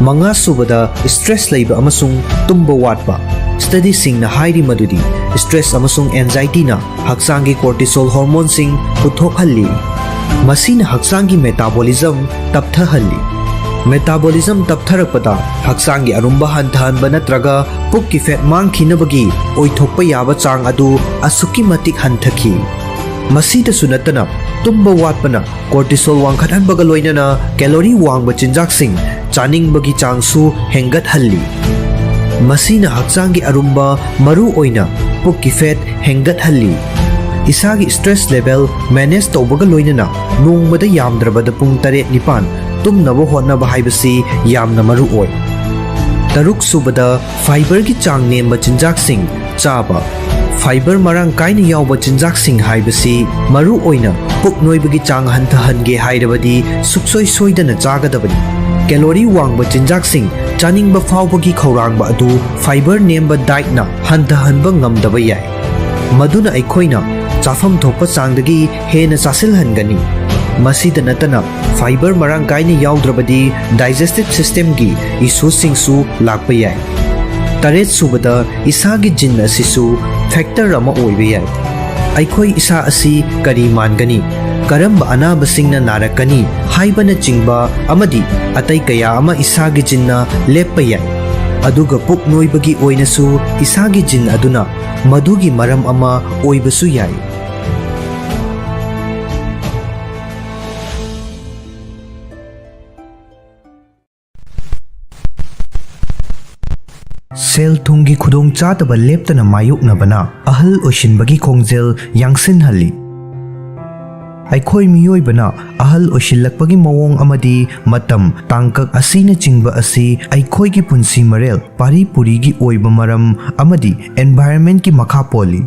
ꯃꯉꯥꯁꯨꯕꯗ, ꯁ꯭ꯇ꯭ꯔꯦꯁ ꯂꯩꯕ ꯑꯃꯁꯨꯡ ꯇꯨꯝꯕ ꯋꯥꯠꯄ꯫ ꯁ꯭ꯇꯗꯤꯁꯤꯡꯅ ꯍꯥꯏꯔꯤ ꯃꯗꯨꯗꯤ ꯁ꯭ꯇ꯭ꯔꯦꯁ ꯑꯃꯁꯨꯡ ꯑꯦꯟꯖꯥꯏꯇꯤꯅ ꯍꯛꯆꯥꯡꯒꯤ ꯀꯣꯔꯇꯤꯁꯣꯜ ꯍꯣꯔꯃꯣꯟꯁꯤꯡ ꯄꯨꯊꯣꯛꯍꯜꯂꯤ꯫ ꯃꯁꯤꯅ ꯍꯛꯆꯥꯡꯒꯤ ꯃꯦꯇꯥꯕꯣꯂꯤꯖꯝ ꯇꯞꯊꯍꯜꯂꯤ꯫ ꯃꯦꯇꯥꯕꯣꯂꯤꯖꯝ ꯇꯞꯊꯔꯛꯄꯗ ꯍꯛꯆꯥꯡꯒꯤ ꯑꯔꯨꯝꯕ ꯍꯟꯊꯍꯟꯕ ꯅꯠꯇ꯭ꯔꯒ ꯄꯨꯛꯀꯤ ꯐꯦꯠ ꯃꯥꯡꯈꯤꯅꯕꯒꯤ ꯑꯣꯏꯊꯣꯛꯄ ꯌꯥꯕ ꯆꯥꯡ ꯑꯗꯨ ꯑꯁꯨꯛꯀꯤ ꯃꯇꯤꯛ ꯍꯟꯊꯈꯤ꯫ ꯃꯁꯤꯗꯁꯨ ꯅꯠꯇꯅ, ꯇꯨꯝꯕ ꯋꯥꯠꯄꯅ cortisol ꯋꯥꯡꯈꯠꯍꯟꯕꯒ ꯂꯣꯏꯅꯅ calorie ꯋꯥꯡꯕ ꯆꯤꯟꯖꯥꯛꯁꯤꯡ ꯆꯥꯅꯤꯡꯕꯒꯤ ꯆꯥꯡꯁꯨ ꯍꯦꯟꯒꯠꯍꯜꯂꯤ꯫ ꯃꯁꯤꯅ ꯍꯛꯆꯥꯡꯒꯤ ꯑꯔꯨꯝꯕ, ꯃꯔꯨ ꯑꯣꯏꯅ ꯄꯨꯛꯀꯤ fat ꯍꯦꯟꯒꯠꯍꯜꯂꯤ꯫ ꯏꯁꯥꯒꯤ stress level manage ꯇꯧꯕꯒ ꯂꯣꯏꯅꯅ ꯅꯣꯡꯃꯗ ꯌꯥꯝꯗ꯭ꯔꯕꯗ ꯄꯨꯡ ꯇꯔꯦꯠ ꯅꯤꯄꯥꯟ ꯇꯨꯝꯅꯕ ꯍꯣꯠꯅꯕ ꯍꯥꯏꯕꯁꯤ ꯌꯥꯝꯅ ꯃꯔꯨ ꯑꯣꯏ꯫ ꯇꯔꯨꯛ ꯁꯨꯕꯗ, fiberꯒꯤ ꯆꯥꯡ ꯅꯦꯝꯕ ꯆꯤꯟꯖꯥꯛꯁꯤꯡ ꯆꯥꯕ꯫ Fiber ꯃꯔꯥꯡ ꯀꯥꯏꯅ ꯌꯥꯎꯕ ꯆꯤꯟꯖꯥꯛꯁꯤꯡ ꯍꯥꯏꯕꯁꯤ ꯃꯔꯨ ꯑꯣꯏꯅ ꯄꯨꯛ ꯅꯣꯏꯕꯒꯤ ꯆꯥꯡ ꯍꯟꯊꯍꯟꯒꯦ ꯍꯥꯏꯔꯕꯗꯤ ꯁꯨꯛꯁꯣꯏ ꯁꯣꯏꯗꯅ ꯆꯥꯒꯗꯕꯅꯤ꯫ Calorie ꯋꯥꯡꯕ ꯆꯤꯟꯖꯥꯛꯁꯤꯡ ꯆꯥꯅꯤꯡꯕ ꯐꯥꯎꯕꯒꯤ ꯈꯧꯔꯥꯡꯕ ꯑꯗꯨ fiber ꯅꯦꯝꯕ dietꯅ ꯍꯟꯊꯍꯟꯕ ꯉꯝꯗꯕ ꯌꯥꯏ꯫ ꯃꯗꯨꯅ ꯑꯩꯈꯣꯏꯅ ꯆꯥꯐꯝ ꯊꯣꯛꯄ ꯆꯥꯡꯗꯒꯤ ꯍꯦꯟꯅ ꯆꯥꯁꯤꯜꯍꯟꯒꯅꯤ꯫ ꯃꯁꯤꯗ ꯅꯠꯇꯅ, fiber ꯃꯔꯥꯡ ꯀꯥꯏꯅ ꯌꯥꯎꯗ꯭ꯔꯕꯗꯤ digestive systemꯒꯤ issueꯁꯤꯡꯁꯨ ꯂꯥꯛꯄ ꯌꯥꯏ꯫ ꯇꯔꯦꯠ ꯁꯨꯕꯗ, ꯏꯁꯥꯒꯤ gene ꯑꯁꯤꯁꯨ factor ꯑꯃ ꯑꯣꯏꯕ ꯌꯥꯏ꯫ ꯑꯩꯈꯣꯏ ꯏꯁꯥ ꯑꯁꯤ ꯀꯔꯤ ꯃꯥꯟꯒꯅꯤ, ꯀꯔꯝꯕ ꯑꯅꯥꯕꯁꯤꯡꯅ ꯅꯥꯔꯛꯀꯅꯤ ꯍꯥꯏꯕꯅꯆꯤꯡꯕ ꯑꯃꯗꯤ ꯑꯇꯩ ꯀꯌꯥ ꯑꯃ ꯏꯁꯥꯒꯤ geneꯅ ꯂꯦꯞꯄ ꯌꯥꯏ꯫ ꯑꯗꯨꯒ ꯄꯨꯛ ꯅꯣꯏꯕꯒꯤ ꯑꯣꯏꯅꯁꯨ ꯏꯁꯥꯒꯤ gene ꯑꯗꯨꯅ ꯃꯗꯨꯒꯤ ꯃꯔꯝ ꯑꯃ ꯑꯣꯏꯕꯁꯨ ꯌꯥꯏ꯫ ꯁꯦꯜ ꯊꯨꯝꯒꯤ ꯈꯨꯗꯣꯡꯆꯥꯗꯕ ꯂꯦꯞꯇꯅ ꯃꯥꯌꯣꯛꯅꯕꯅ ꯑꯍꯜ ꯑꯣꯏꯁꯤꯟꯕꯒꯤ ꯈꯣꯡꯖꯦꯜ ꯌꯥꯡꯁꯤꯟꯍꯜꯂꯤ꯫ ꯑꯩꯈꯣꯏ ꯃꯤꯑꯣꯏꯕꯅ ꯑꯍꯜ ꯑꯣꯏꯁꯤꯜꯂꯛꯄꯒꯤ ꯃꯑꯣꯡ ꯑꯃꯗꯤ ꯃꯇꯝ, ꯇꯥꯡꯀꯛ ꯑꯁꯤꯅꯆꯤꯡꯕ ꯑꯁꯤ ꯑꯩꯈꯣꯏꯒꯤ ꯄꯨꯟꯁꯤ ꯃꯔꯦꯜ, ꯄꯥꯔꯤ ꯄꯨꯔꯤꯒꯤ ꯑꯣꯏꯕ ꯃꯔꯝ ꯑꯃꯗꯤ environmentꯀꯤ ꯃꯈꯥ ꯄꯣꯜꯂꯤ꯫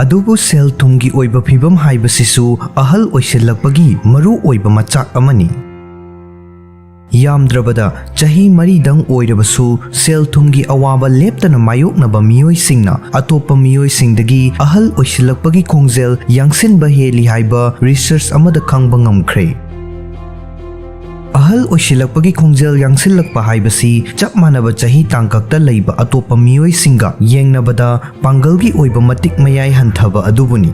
ꯑꯗꯨꯕꯨ ꯁꯦꯜ ꯊꯨꯝꯒꯤ ꯑꯣꯏꯕ ꯐꯤꯚꯝ ꯍꯥꯏꯕꯁꯤꯁꯨ ꯑꯍꯜ ꯑꯣꯏꯁꯤꯜꯂꯛꯄꯒꯤ ꯃꯔꯨ ꯑꯣꯏꯕ ꯃꯆꯥꯛ ꯑꯃꯅꯤ꯫ ꯌꯥꯝꯗ꯭ꯔꯕꯗ ꯆꯍꯤ ꯃꯔꯤꯗꯪ ꯑꯣꯏꯔꯕꯁꯨ, ꯁꯦꯜ ꯊꯨꯝꯒꯤ ꯑꯋꯥꯕ ꯂꯦꯞꯇꯅ ꯃꯥꯌꯣꯛꯅꯕ ꯃꯤꯑꯣꯏꯁꯤꯡꯅ ꯑꯇꯣꯞꯄ ꯃꯤꯑꯣꯏꯁꯤꯡꯗꯒꯤ ꯑꯍꯜ ꯑꯣꯏꯁꯤꯜꯂꯛꯄꯒꯤ ꯈꯣꯡꯖꯦꯜ ꯌꯥꯡꯁꯤꯟꯕ ꯍꯦꯜꯂꯤ ꯍꯥꯏꯕ research ꯑꯃꯗ ꯈꯪꯕ ꯉꯝꯈ꯭ꯔꯦ꯫ ꯑꯍꯜ ꯑꯣꯏꯁꯤꯜꯂꯛꯄꯒꯤ ꯈꯣꯡꯖꯦꯜ ꯌꯥꯡꯁꯤꯜꯂꯛꯄ ꯍꯥꯏꯕꯁꯤ ꯆꯞ ꯃꯥꯟꯅꯕ ꯆꯍꯤ ꯇꯥꯡꯀꯛꯇ ꯂꯩꯕ ꯑꯇꯣꯞꯄ ꯃꯤꯑꯣꯏꯁꯤꯡꯒ ꯌꯦꯡꯅꯕꯗ ꯄꯥꯡꯒꯜꯒꯤ ꯑꯣꯏꯕ ꯃꯇꯤꯛ ꯃꯌꯥꯏ ꯍꯟꯊꯕ ꯑꯗꯨꯕꯨꯅꯤ꯫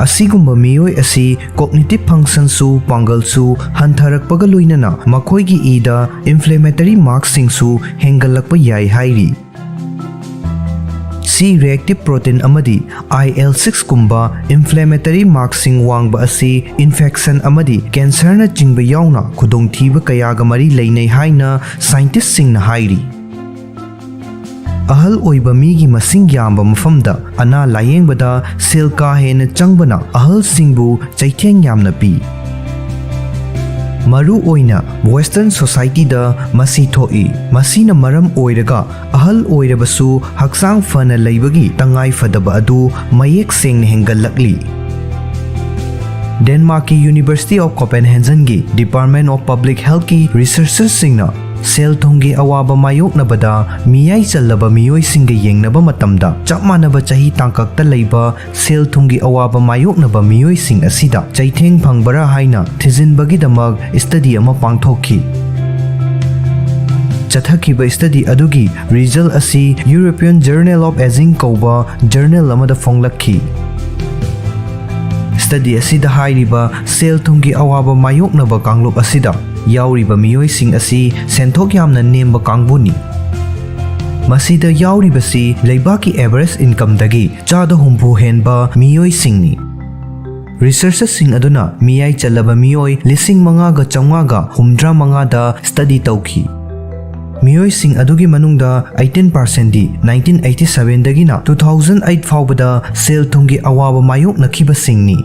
ꯑꯁꯤꯒꯨꯝꯕ ꯃꯤꯑꯣꯏ ꯑꯁꯤ cognitive functionꯁꯨ, ꯄꯥꯡꯒꯜꯁꯨ ꯍꯟꯊꯔꯛꯄꯒ ꯂꯣꯏꯅꯅ ꯃꯈꯣꯏꯒꯤ ꯏꯗ inflammatory markꯁꯤꯡꯁꯨ ꯍꯦꯟꯒꯠꯂꯛꯄ ꯌꯥꯏ ꯍꯥꯏꯔꯤ꯫ C reactive protein ꯑꯃꯗꯤ I L six ꯀꯨꯝꯕ inflammatory markꯁꯤꯡ ꯋꯥꯡꯕ ꯑꯁꯤ infection ꯑꯃꯗꯤ cancerꯅꯆꯤꯡꯕ ꯌꯥꯎꯅ ꯈꯨꯗꯣꯡꯊꯤꯕ ꯀꯌꯥꯒ ꯃꯔꯤ ꯂꯩꯅꯩ ꯍꯥꯏꯅ scientistꯁꯤꯡꯅ ꯍꯥꯏꯔꯤ꯫ ꯑꯍꯜ ꯑꯣꯏꯕ ꯃꯤꯒꯤ ꯃꯁꯤꯡ ꯌꯥꯝꯕ ꯃꯐꯝꯗ ꯑꯅꯥ ꯂꯥꯌꯦꯡꯕꯗ ꯁꯦꯜ ꯀꯥ ꯍꯦꯟꯅ ꯆꯪꯕꯅ ꯑꯍꯜꯁꯤꯡꯕꯨ ꯆꯩꯊꯦꯡ ꯌꯥꯝꯅ ꯄꯤ꯫ ꯃꯔꯨ ꯑꯣꯏꯅ Western societyꯗ ꯃꯁꯤ ꯊꯣꯛꯏ꯫ ꯃꯁꯤꯅ ꯃꯔꯝ ꯑꯣꯏꯔꯒ ꯑꯍꯜ ꯑꯣꯏꯔꯕꯁꯨ ꯍꯛꯆꯥꯡ ꯐꯅ ꯂꯩꯕꯒꯤ ꯇꯉꯥꯏ ꯐꯗꯕ ꯑꯗꯨ ꯃꯌꯦꯛ ꯁꯦꯡꯅ ꯍꯦꯟꯒꯠꯂꯛꯂꯤ꯫ Denmarkꯀꯤ University of Copenhagenꯒꯤ Department of Public Healthꯀꯤ researchersꯁꯤꯡꯅ ꯁꯦꯜ ꯊꯨꯝꯒꯤ ꯑꯋꯥꯕ ꯃꯥꯌꯣꯛꯅꯕꯗ ꯃꯤꯌꯥꯏ ꯆꯜꯂꯕ ꯃꯤꯑꯣꯏꯁꯤꯡꯒ ꯌꯦꯡꯅꯕ ꯃꯇꯝꯗ, ꯆꯞ ꯃꯥꯟꯅꯕ ꯆꯍꯤ ꯇꯥꯡꯀꯛꯇ ꯂꯩꯕ ꯁꯦꯜ ꯊꯨꯝꯒꯤ ꯑꯋꯥꯕ ꯃꯥꯌꯣꯛꯅꯕ ꯃꯤꯑꯣꯏꯁꯤꯡ ꯑꯁꯤꯗ ꯆꯩꯊꯦꯡ ꯐꯪꯕꯔꯥ ꯍꯥꯏꯅ ꯊꯤꯖꯤꯟꯕꯒꯤꯗꯃꯛ study ꯑꯃ ꯄꯥꯡꯊꯣꯛꯈꯤ꯫ ꯆꯠꯊꯈꯤꯕ study ꯑꯗꯨꯒꯤ result ꯑꯁꯤ European Journal of Aging ꯀꯧꯕ journal ꯑꯃꯗ ꯐꯣꯡꯂꯛꯈꯤ꯫ Study ꯑꯁꯤꯗ ꯍꯥꯏꯔꯤꯕ ꯁꯦꯜ ꯊꯨꯝꯒꯤ ꯑꯋꯥꯕ ꯃꯥꯌꯣꯛꯅꯕ ꯀꯥꯡꯂꯨꯞ ꯑꯁꯤꯗ ꯌꯥꯎꯔꯤꯕ ꯃꯤꯑꯣꯏꯁꯤꯡ ꯑꯁꯤ ꯁꯦꯟꯊꯣꯛ ꯌꯥꯝꯅ ꯅꯦꯝꯕ ꯀꯥꯡꯕꯨꯅꯤ꯫ ꯃꯁꯤꯗ ꯌꯥꯎꯔꯤꯕꯁꯤ ꯂꯩꯕꯥꯛꯀꯤ average incomeꯗꯒꯤ ꯆꯥꯗ ꯍꯨꯝꯐꯨ ꯍꯦꯟꯕ ꯃꯤꯑꯣꯏꯁꯤꯡꯅꯤ꯫ Researchersꯁꯤꯡ ꯑꯗꯨꯅ ꯃꯤꯌꯥꯏ ꯆꯜꯂꯕ ꯃꯤꯑꯣꯏ ꯂꯤꯁꯤꯡ ꯃꯉꯥꯒ ꯆꯥꯝꯃꯉꯥꯒ ꯍꯨꯝꯗ꯭ꯔꯥ ꯃꯉꯥꯗ study ꯇꯧꯈꯤ꯫ ꯃꯤꯑꯣꯏꯁꯤꯡ ꯑꯗꯨꯒꯤ ꯃꯅꯨꯡꯗ eighteen percentꯗꯤ nineteen eighty sevenꯗꯒꯤꯅ two thousand eight ꯐꯥꯎꯕꯗ ꯁꯦꯜ ꯊꯨꯝꯒꯤ ꯑꯋꯥꯕ ꯃꯥꯌꯣꯛꯅꯈꯤꯕꯁꯤꯡꯅꯤ꯫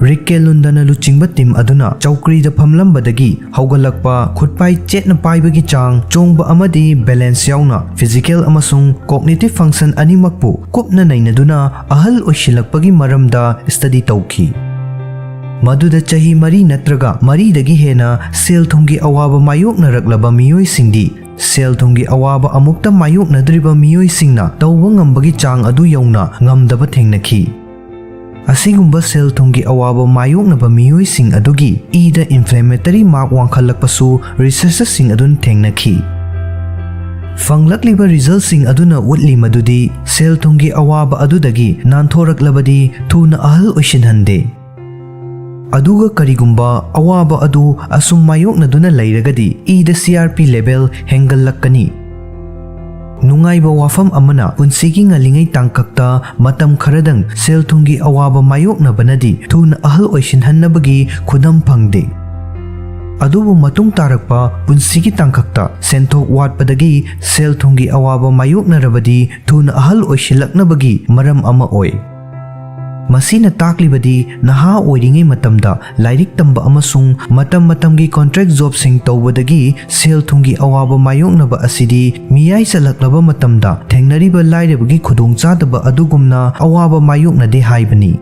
ꯔꯤꯛ ꯀꯦ ꯂꯨꯟꯗꯅ ꯂꯨꯆꯤꯡꯕ team ꯑꯗꯨꯅ ꯆꯧꯀ꯭ꯔꯤꯗ ꯐꯝꯂꯝꯕꯗꯒꯤ ꯍꯧꯒꯠꯂꯛꯄ, ꯈꯨꯠꯄꯥꯏ ꯆꯦꯠꯅ ꯄꯥꯏꯕꯒꯤ ꯆꯥꯡ, ꯆꯣꯡꯕ ꯑꯃꯗꯤ balance ꯌꯥꯎꯅ physical ꯑꯃꯁꯨꯡ cognitive function ꯑꯅꯤꯃꯛꯄꯨ ꯀꯨꯞꯅ ꯅꯩꯅꯗꯨꯅ ꯑꯍꯜ ꯑꯣꯏꯁꯤꯜꯂꯛꯄꯒꯤ ꯃꯔꯝꯗ study ꯇꯧꯈꯤ꯫ ꯃꯗꯨꯗ ꯆꯍꯤ ꯃꯔꯤ ꯅꯠꯇ꯭ꯔꯒ ꯃꯔꯤꯗꯒꯤ ꯍꯦꯟꯅ ꯁꯦꯜ ꯊꯨꯝꯒꯤ ꯑꯋꯥꯕ ꯃꯥꯌꯣꯛꯅꯔꯛꯂꯕ ꯃꯤꯑꯣꯏꯁꯤꯡꯗꯤ ꯁꯦꯜ ꯊꯨꯝꯒꯤ ꯑꯋꯥꯕ ꯑꯃꯨꯛꯇ ꯃꯥꯌꯣꯛꯅꯗ꯭ꯔꯤꯕ ꯃꯤꯑꯣꯏꯁꯤꯡꯅ ꯇꯧꯕ ꯉꯝꯕꯒꯤ ꯆꯥꯡ ꯑꯗꯨ ꯌꯧꯅ ꯉꯝꯗꯕ ꯊꯦꯡꯅꯈꯤ꯫ ꯑꯁꯤꯒꯨꯝꯕ ꯁꯦꯜ ꯊꯨꯝꯒꯤ ꯑꯋꯥꯕ ꯃꯥꯌꯣꯛꯅꯕ ꯃꯤꯑꯣꯏꯁꯤꯡ ꯑꯗꯨꯒꯤ ꯏꯗ inflammatory mark ꯋꯥꯡꯈꯠꯂꯛꯄꯁꯨ researchersꯁꯤꯡ ꯑꯗꯨꯅ ꯊꯦꯡꯅꯈꯤ꯫ ꯐꯪꯂꯛꯂꯤꯕ resultꯁꯤꯡ ꯑꯗꯨꯅ ꯎꯠꯂꯤ ꯃꯗꯨꯗꯤ ꯁꯦꯜ ꯊꯨꯝꯒꯤ ꯑꯋꯥꯕ ꯑꯗꯨꯗꯒꯤ ꯅꯥꯟꯊꯣꯔꯛꯂꯕꯗꯤ ꯊꯨꯅ ꯑꯍꯜ ꯑꯣꯏꯁꯤꯟꯍꯟꯗꯦ꯫ ꯑꯗꯨꯒ ꯀꯔꯤꯒꯨꯝꯕ ꯑꯋꯥꯕ ꯑꯗꯨ ꯑꯁꯨꯝ ꯃꯥꯌꯣꯛꯅꯗꯨꯅ ꯂꯩꯔꯒꯗꯤ ꯏꯗ C R P level ꯍꯦꯟꯒꯠꯂꯛꯀꯅꯤ꯫ ꯅꯨꯡꯉꯥꯏꯕ ꯋꯥꯐꯝ ꯑꯃꯅ, ꯄꯨꯟꯁꯤꯒꯤ ꯉꯜꯂꯤꯉꯩ ꯇꯥꯡꯀꯛꯇ ꯃꯇꯝ ꯈꯔꯗꯪ ꯁꯦꯜ ꯊꯨꯝꯒꯤ ꯑꯋꯥꯕ ꯃꯥꯌꯣꯛꯅꯕꯅꯗꯤ ꯊꯨꯅ ꯑꯍꯜ ꯑꯣꯏꯁꯤꯟꯍꯟꯅꯕꯒꯤ ꯈꯨꯗꯝ ꯐꯪꯗꯦ꯫ ꯑꯗꯨꯕꯨ ꯃꯇꯨꯡ ꯇꯥꯔꯛꯄ ꯄꯨꯟꯁꯤꯒꯤ ꯇꯥꯡꯀꯛꯇ ꯁꯦꯟꯊꯣꯛ ꯋꯥꯠꯄꯗꯒꯤ ꯁꯦꯜ ꯊꯨꯝꯒꯤ ꯑꯋꯥꯕ ꯃꯥꯌꯣꯛꯅꯔꯕꯗꯤ ꯊꯨꯅ ꯑꯍꯜ ꯑꯣꯏꯁꯤꯜꯂꯛꯅꯕꯒꯤ ꯃꯔꯝ ꯑꯃ ꯑꯣꯏ꯫ ꯃꯁꯤꯅ ꯇꯥꯛꯂꯤꯕꯗꯤ ꯅꯍꯥ ꯑꯣꯏꯔꯤꯉꯩ ꯃꯇꯝꯗ ꯂꯥꯏꯔꯤꯛ ꯇꯝꯕ ꯑꯃꯁꯨꯡ ꯃꯇꯝ ꯃꯇꯝꯒꯤ ꯀꯣꯟꯇ꯭ꯔꯦꯛ ꯖꯣꯕꯁꯤꯡ ꯇꯧꯕꯗꯒꯤ ꯁꯦꯜ ꯊꯨꯝꯒꯤ ꯑꯋꯥꯕ ꯃꯥꯌꯣꯛꯅꯕ ꯑꯁꯤꯗꯤ ꯃꯤꯌꯥꯏ ꯆꯜꯂꯛꯂꯕ ꯃꯇꯝꯗ ꯊꯦꯡꯅꯔꯤꯕ ꯂꯥꯏꯔꯕꯒꯤ ꯈꯨꯗꯣꯡꯆꯥꯗꯕ ꯑꯗꯨꯒꯨꯝꯅ ꯑꯋꯥꯕ ꯃꯥꯌꯣꯛꯅꯗꯦ ꯍꯥꯏꯕꯅꯤ꯫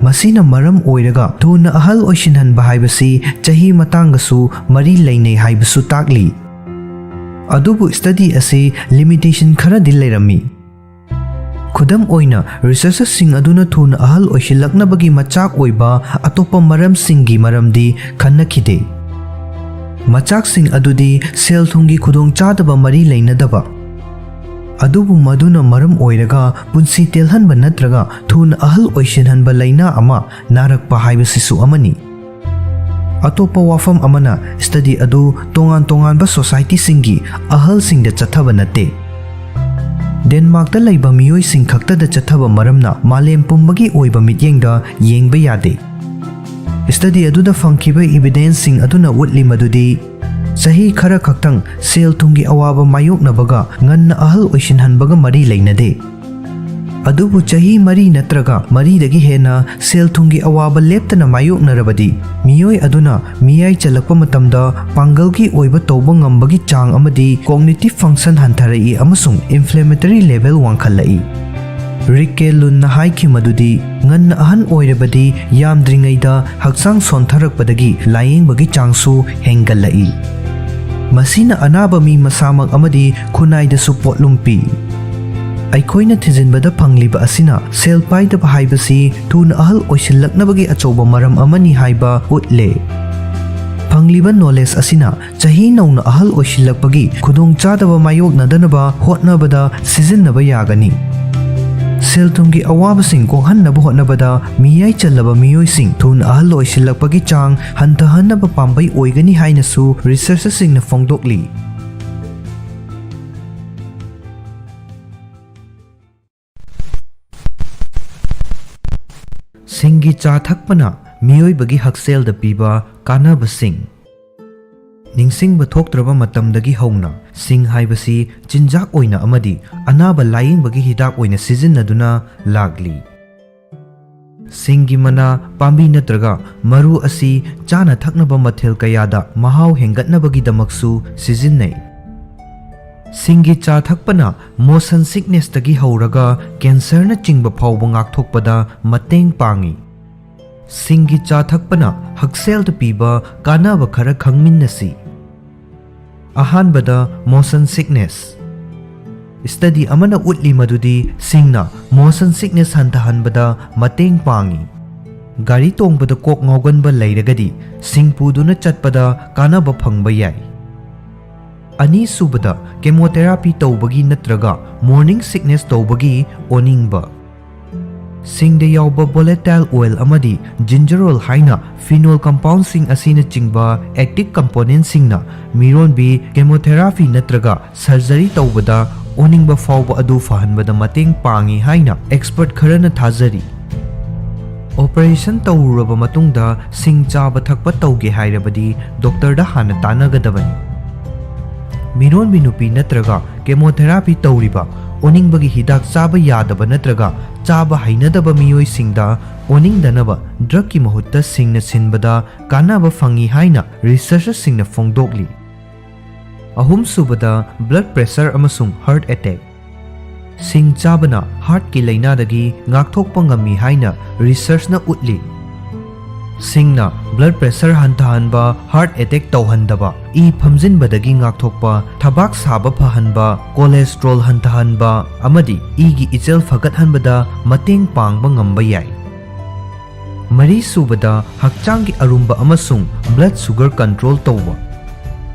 ꯃꯁꯤꯅ ꯃꯔꯝ ꯑꯣꯏꯔꯒ ꯊꯨꯅ ꯑꯍꯜ ꯑꯣꯏꯁꯤꯟꯍꯟꯕ ꯍꯥꯏꯕꯁꯤ ꯆꯍꯤ ꯃꯇꯥꯡꯒꯁꯨ ꯃꯔꯤ ꯂꯩꯅꯩ ꯍꯥꯏꯕꯁꯨ ꯇꯥꯛꯂꯤ꯫ ꯑꯗꯨꯕꯨ ꯁ꯭ꯇꯗꯤ ꯑꯁꯤ ꯂꯤꯃꯤꯇꯦꯁꯟ ꯈꯔꯗꯤ ꯂꯩꯔꯝꯃꯤ꯫ ꯈꯨꯗꯝ ꯑꯣꯏꯅ, ꯔꯤꯁꯔꯆꯔꯁꯤꯡ ꯑꯗꯨꯅ ꯊꯨꯅ ꯑꯍꯜ ꯑꯣꯏꯁꯤꯜꯂꯛꯅꯕꯒꯤ ꯃꯆꯥꯛ ꯑꯣꯏꯕ ꯑꯇꯣꯞꯄ ꯃꯔꯝꯁꯤꯡꯒꯤ ꯃꯔꯝꯗꯤ ꯈꯟꯅꯈꯤꯗꯦ꯫ ꯃꯆꯥꯛꯁꯤꯡ ꯑꯗꯨꯗꯤ ꯁꯦꯜ ꯊꯨꯝꯒꯤ ꯈꯨꯗꯣꯡꯆꯥꯗꯕ ꯃꯔꯤ ꯂꯩꯅꯗꯕ, ꯑꯗꯨꯕꯨ ꯃꯗꯨꯅ ꯃꯔꯝ ꯑꯣꯏꯔꯒ ꯄꯨꯟꯁꯤ ꯇꯦꯜꯍꯟꯕ ꯅꯠꯇ꯭ꯔꯒ ꯊꯨꯅ ꯑꯍꯜ ꯑꯣꯏꯁꯤꯟꯍꯟꯕ ꯂꯥꯏꯅꯥ ꯑꯃ ꯅꯥꯔꯛꯄ ꯍꯥꯏꯕꯁꯤꯁꯨ ꯑꯃꯅꯤ꯫ ꯑꯇꯣꯞꯄ ꯋꯥꯐꯝ ꯑꯃꯅ, ꯁ꯭ꯇꯗꯤ ꯑꯗꯨ ꯇꯣꯉꯥꯟ ꯇꯣꯉꯥꯟꯕ ꯁꯣꯁꯥꯏꯇꯤꯁꯤꯡꯒꯤ ꯑꯍꯜꯁꯤꯡꯗ ꯆꯠꯊꯕ ꯅꯠꯇꯦ꯫ ꯗꯦꯟꯃꯥꯔꯛꯇ ꯂꯩꯕ ꯃꯤꯑꯣꯏꯁꯤꯡ ꯈꯛꯇꯗ ꯆꯠꯊꯕ ꯃꯔꯝꯅ ꯃꯥꯂꯦꯝ ꯄꯨꯝꯕꯒꯤ ꯑꯣꯏꯕ ꯃꯤꯠꯌꯦꯡꯗ ꯌꯦꯡꯕ ꯌꯥꯗꯦ꯫ ꯁ꯭ꯇꯗꯤ ꯑꯗꯨꯗ ꯐꯪꯈꯤꯕ ꯏꯕꯤꯗꯦꯟꯁꯁꯤꯡ ꯑꯗꯨꯅ ꯎꯠꯂꯤ ꯃꯗꯨꯗꯤ ꯆꯍꯤ ꯈꯔ ꯈꯛꯇꯪ ꯁꯦꯜ ꯊꯨꯝꯒꯤ ꯑꯋꯥꯕ ꯃꯥꯌꯣꯛꯅꯕꯒ ꯉꯟꯅ ꯑꯍꯜ ꯑꯣꯏꯁꯤꯟꯍꯟꯕꯒ ꯃꯔꯤ ꯂꯩꯅꯗꯦ꯫ ꯑꯗꯨꯕꯨ ꯆꯍꯤ ꯃꯔꯤ ꯅꯠꯇ꯭ꯔꯒ ꯃꯔꯤꯗꯒꯤ ꯍꯦꯟꯅ ꯁꯦꯜ ꯊꯨꯝꯒꯤ ꯑꯋꯥꯕ ꯂꯦꯞꯇꯅ ꯃꯥꯌꯣꯛꯅꯔꯕꯗꯤ, ꯃꯤꯑꯣꯏ ꯑꯗꯨꯅ ꯃꯤꯌꯥꯏ ꯆꯜꯂꯛꯄ ꯃꯇꯝꯗ ꯄꯥꯡꯒꯜꯒꯤ ꯑꯣꯏꯕ ꯇꯧꯕ ꯉꯝꯕꯒꯤ ꯆꯥꯡ ꯑꯃꯗꯤ cognitive function ꯍꯟꯊꯔꯛꯏ ꯑꯃꯁꯨꯡ inflammatory level ꯋꯥꯡꯈꯠꯂꯛꯏ꯫ ꯔꯤꯛꯀꯦ ꯂꯨꯟꯅ ꯍꯥꯏꯈꯤ ꯃꯗꯨꯗꯤ ꯉꯟꯅ ꯑꯍꯟ ꯑꯣꯏꯔꯕꯗꯤ ꯌꯥꯝꯗ꯭ꯔꯤꯉꯩꯗ ꯍꯛꯆꯥꯡ ꯁꯣꯟꯊꯔꯛꯄꯗꯒꯤ ꯂꯥꯌꯦꯡꯕꯒꯤ ꯆꯥꯡꯁꯨ ꯍꯦꯟꯒꯠꯂꯛꯏ꯫ ꯃꯁꯤꯅ ꯑꯅꯥꯕ ꯃꯤ ꯃꯁꯥꯃꯛ ꯑꯃꯗꯤ ꯈꯨꯟꯅꯥꯏꯗꯁꯨ ꯄꯣꯠꯂꯨꯝ ꯄꯤ꯫ ꯑꯩꯈꯣꯏꯅ ꯊꯤꯖꯤꯟꯕꯗ ꯐꯪꯂꯤꯕ ꯑꯁꯤꯅ ꯁꯦꯜ ꯄꯥꯏꯗꯕ ꯍꯥꯏꯕꯁꯤ ꯊꯨꯅ ꯑꯍꯜ ꯑꯣꯏꯁꯤꯜꯂꯛꯅꯕꯒꯤ ꯑꯆꯧꯕ ꯃꯔꯝ ꯑꯃꯅꯤ ꯍꯥꯏꯕ ꯎꯠꯂꯦ꯫ ꯐꯪꯂꯤꯕ ꯅꯣꯂꯦꯖ ꯑꯁꯤꯅ ꯆꯍꯤ ꯅꯧꯅ ꯑꯍꯜ ꯑꯣꯏꯁꯤꯜꯂꯛꯄꯒꯤ ꯈꯨꯗꯣꯡꯆꯥꯗꯕ ꯃꯥꯌꯣꯛꯅꯗꯅꯕ ꯍꯣꯠꯅꯕꯗ ꯁꯤꯖꯤꯟꯅꯕ ꯌꯥꯒꯅꯤ꯫ ꯁꯦꯜ ꯊꯨꯝꯒꯤ ꯑꯋꯥꯕꯁꯤꯡ ꯀꯣꯛꯍꯟꯅꯕ ꯍꯣꯠꯅꯕꯗ ꯃꯤꯌꯥꯏ ꯆꯜꯂꯕ ꯃꯤꯑꯣꯏꯁꯤꯡ ꯊꯨꯅ ꯑꯍꯜ ꯑꯣꯏꯁꯤꯜꯂꯛꯄꯒꯤ ꯆꯥꯡ ꯍꯟꯊꯍꯟꯅꯕ ꯄꯥꯝꯕꯩ ꯑꯣꯏꯒꯅꯤ ꯍꯥꯏꯅꯁꯨ ꯔꯤꯁꯔꯆꯔꯁꯤꯡꯅ ꯐꯣꯡꯗꯣꯛꯂꯤ꯫ ꯁꯤꯡꯒꯤ ꯆꯥ ꯊꯛꯄꯅ ꯃꯤꯑꯣꯏꯕꯒꯤ ꯍꯛꯁꯦꯜꯗ ꯄꯤꯕ ꯀꯥꯟꯅꯕꯁꯤꯡ꯫ ꯅꯤꯡꯁꯤꯡꯕ ꯊꯣꯛꯇ꯭ꯔꯕ ꯃꯇꯝꯗꯒꯤ ꯍꯧꯅ ꯁꯤꯡ ꯍꯥꯏꯕꯁꯤ ꯆꯤꯟꯖꯥꯛ ꯑꯣꯏꯅ ꯑꯃꯗꯤ ꯑꯅꯥꯕ ꯂꯥꯌꯦꯡꯕꯒꯤ ꯍꯤꯗꯥꯛ ꯑꯣꯏꯅ ꯁꯤꯖꯤꯟꯅꯗꯨꯅ ꯂꯥꯛꯂꯤ꯫ ꯁꯤꯡꯒꯤ ꯃꯅꯥ, ꯄꯥꯝꯕꯤ ꯅꯠꯇ꯭ꯔꯒ ꯃꯔꯨ ꯑꯁꯤ ꯆꯥꯅ ꯊꯛꯅꯕ ꯃꯊꯦꯜ ꯀꯌꯥꯗ ꯃꯍꯥꯎ ꯍꯦꯟꯒꯠꯅꯕꯒꯤꯗꯃꯛꯁꯨ ꯁꯤꯖꯤꯟꯅꯩ꯫ ꯁꯤꯡꯒꯤ ꯆꯥ ꯊꯛꯄꯅ motion sicknessꯇꯒꯤ ꯍꯧꯔꯒ cancerꯅꯆꯤꯡꯕ ꯐꯥꯎꯕ ꯉꯥꯛꯊꯣꯛꯄꯗ ꯃꯇꯦꯡ ꯄꯥꯡꯏ꯫ ꯁꯤꯡꯒꯤ ꯆꯥ ꯊꯛꯄꯅ ꯍꯛꯁꯦꯜꯗ ꯄꯤꯕ ꯀꯥꯟꯅꯕ ꯈꯔ ꯈꯪꯃꯤꯟꯅꯁꯤ꯫ ꯑꯍꯥꯟꯕꯗ, motion sickness꯫ Study ꯑꯃꯅ ꯎꯠꯂꯤ ꯃꯗꯨꯗꯤ ꯁꯤꯡꯅ motion sickness ꯍꯟꯊꯍꯟꯕꯗ ꯃꯇꯦꯡ ꯄꯥꯡꯏ꯫ ꯒꯥꯔꯤ ꯇꯣꯡꯕꯗ ꯀꯣꯛ ꯉꯥꯎꯒꯟꯕ ꯂꯩꯔꯒꯗꯤ ꯁꯤꯡ ꯄꯨꯗꯨꯅ ꯆꯠꯄꯗ ꯀꯥꯟꯅꯕ ꯐꯪꯕ ꯌꯥꯏ꯫ ꯑꯅꯤꯁꯨꯕꯗ, chemotherapy ꯇꯧꯕꯒꯤ ꯅꯠꯇ꯭ꯔꯒ morning sickness ꯇꯧꯕꯒꯤ ꯑꯣꯅꯤꯡꯕ꯫ ꯁꯤꯡꯗ ꯌꯥꯎꯕ volatile oil ꯑꯃꯗꯤ gingerol ꯍꯥꯏꯅ phenol compoundꯁꯤꯡ ꯑꯁꯤꯅꯆꯤꯡꯕ active componentꯁꯤꯡꯅ ꯃꯤꯔꯣꯟꯕꯤ chemotherapy ꯅꯠꯇ꯭ꯔꯒ surgery ꯇꯧꯕꯗ ꯑꯣꯅꯤꯡꯕ ꯐꯥꯎꯕ ꯑꯗꯨ ꯐꯍꯟꯕꯗ ꯃꯇꯦꯡ ꯄꯥꯡꯏ ꯍꯥꯏꯅ expert ꯈꯔꯅ ꯊꯥꯖꯔꯤ꯫ Operation ꯇꯧꯔꯨꯔꯕ ꯃꯇꯨꯡꯗ ꯁꯤꯡ ꯆꯥꯕ ꯊꯛꯄ ꯇꯧꯒꯦ ꯍꯥꯏꯔꯕꯗꯤ doctorꯗ ꯍꯥꯟꯅ ꯇꯥꯟꯅꯒꯗꯕꯅꯤ꯫ ꯃꯤꯔꯣꯟꯕꯤ ꯅꯨꯄꯤ ꯅꯠꯇ꯭ꯔꯒ chemotherapy ꯇꯧꯔꯤꯕ, ꯑꯣꯅꯤꯡꯕꯒꯤ ꯍꯤꯗꯥꯛ ꯆꯥꯕ ꯌꯥꯗꯕ ꯅꯠꯇ꯭ꯔꯒ ꯆꯥꯕ ꯍꯩꯅꯗꯕ ꯃꯤꯑꯣꯏꯁꯤꯡꯗ ꯑꯣꯅꯤꯡꯗꯅꯕ drugꯀꯤ ꯃꯍꯨꯠꯇ ꯁꯤꯡꯅ ꯁꯤꯟꯕꯗ ꯀꯥꯟꯅꯕ ꯐꯪꯏ ꯍꯥꯏꯅ researchꯁꯤꯡꯅ ꯐꯣꯡꯗꯣꯛꯂꯤ꯫ ꯑꯍꯨꯝꯁꯨꯕꯗ, blood pressure ꯑꯃꯁꯨꯡ heart attack꯫ ꯁꯤꯡ ꯆꯥꯕꯅ heartꯀꯤ ꯂꯥꯏꯅꯥꯗꯒꯤ ꯉꯥꯛꯊꯣꯛꯄ ꯉꯝꯃꯤ ꯍꯥꯏꯅ researchꯅ ꯎꯠꯂꯤ꯫ ꯁꯤꯡꯅ blood pressure ꯍꯟꯊꯍꯟꯕ, heart attack ꯇꯧꯍꯟꯗꯕ, ꯏ ꯐꯝꯖꯤꯟꯕꯗꯒꯤ ꯉꯥꯛꯊꯣꯛꯄ, ꯊꯕꯥꯛ ꯁꯥꯕ ꯐꯍꯟꯕ, cholesterol ꯍꯟꯊꯍꯟꯕ ꯑꯃꯗꯤ ꯏꯒꯤ ꯏꯆꯦꯜ ꯐꯒꯠꯍꯟꯕꯗ ꯃꯇꯦꯡ ꯄꯥꯡꯕ ꯉꯝꯕ ꯌꯥꯏ꯫ ꯃꯔꯤꯁꯨꯕꯗ, ꯍꯛꯆꯥꯡꯒꯤ ꯑꯔꯨꯝꯕ ꯑꯃꯁꯨꯡ blood sugar control ꯇꯧꯕ꯫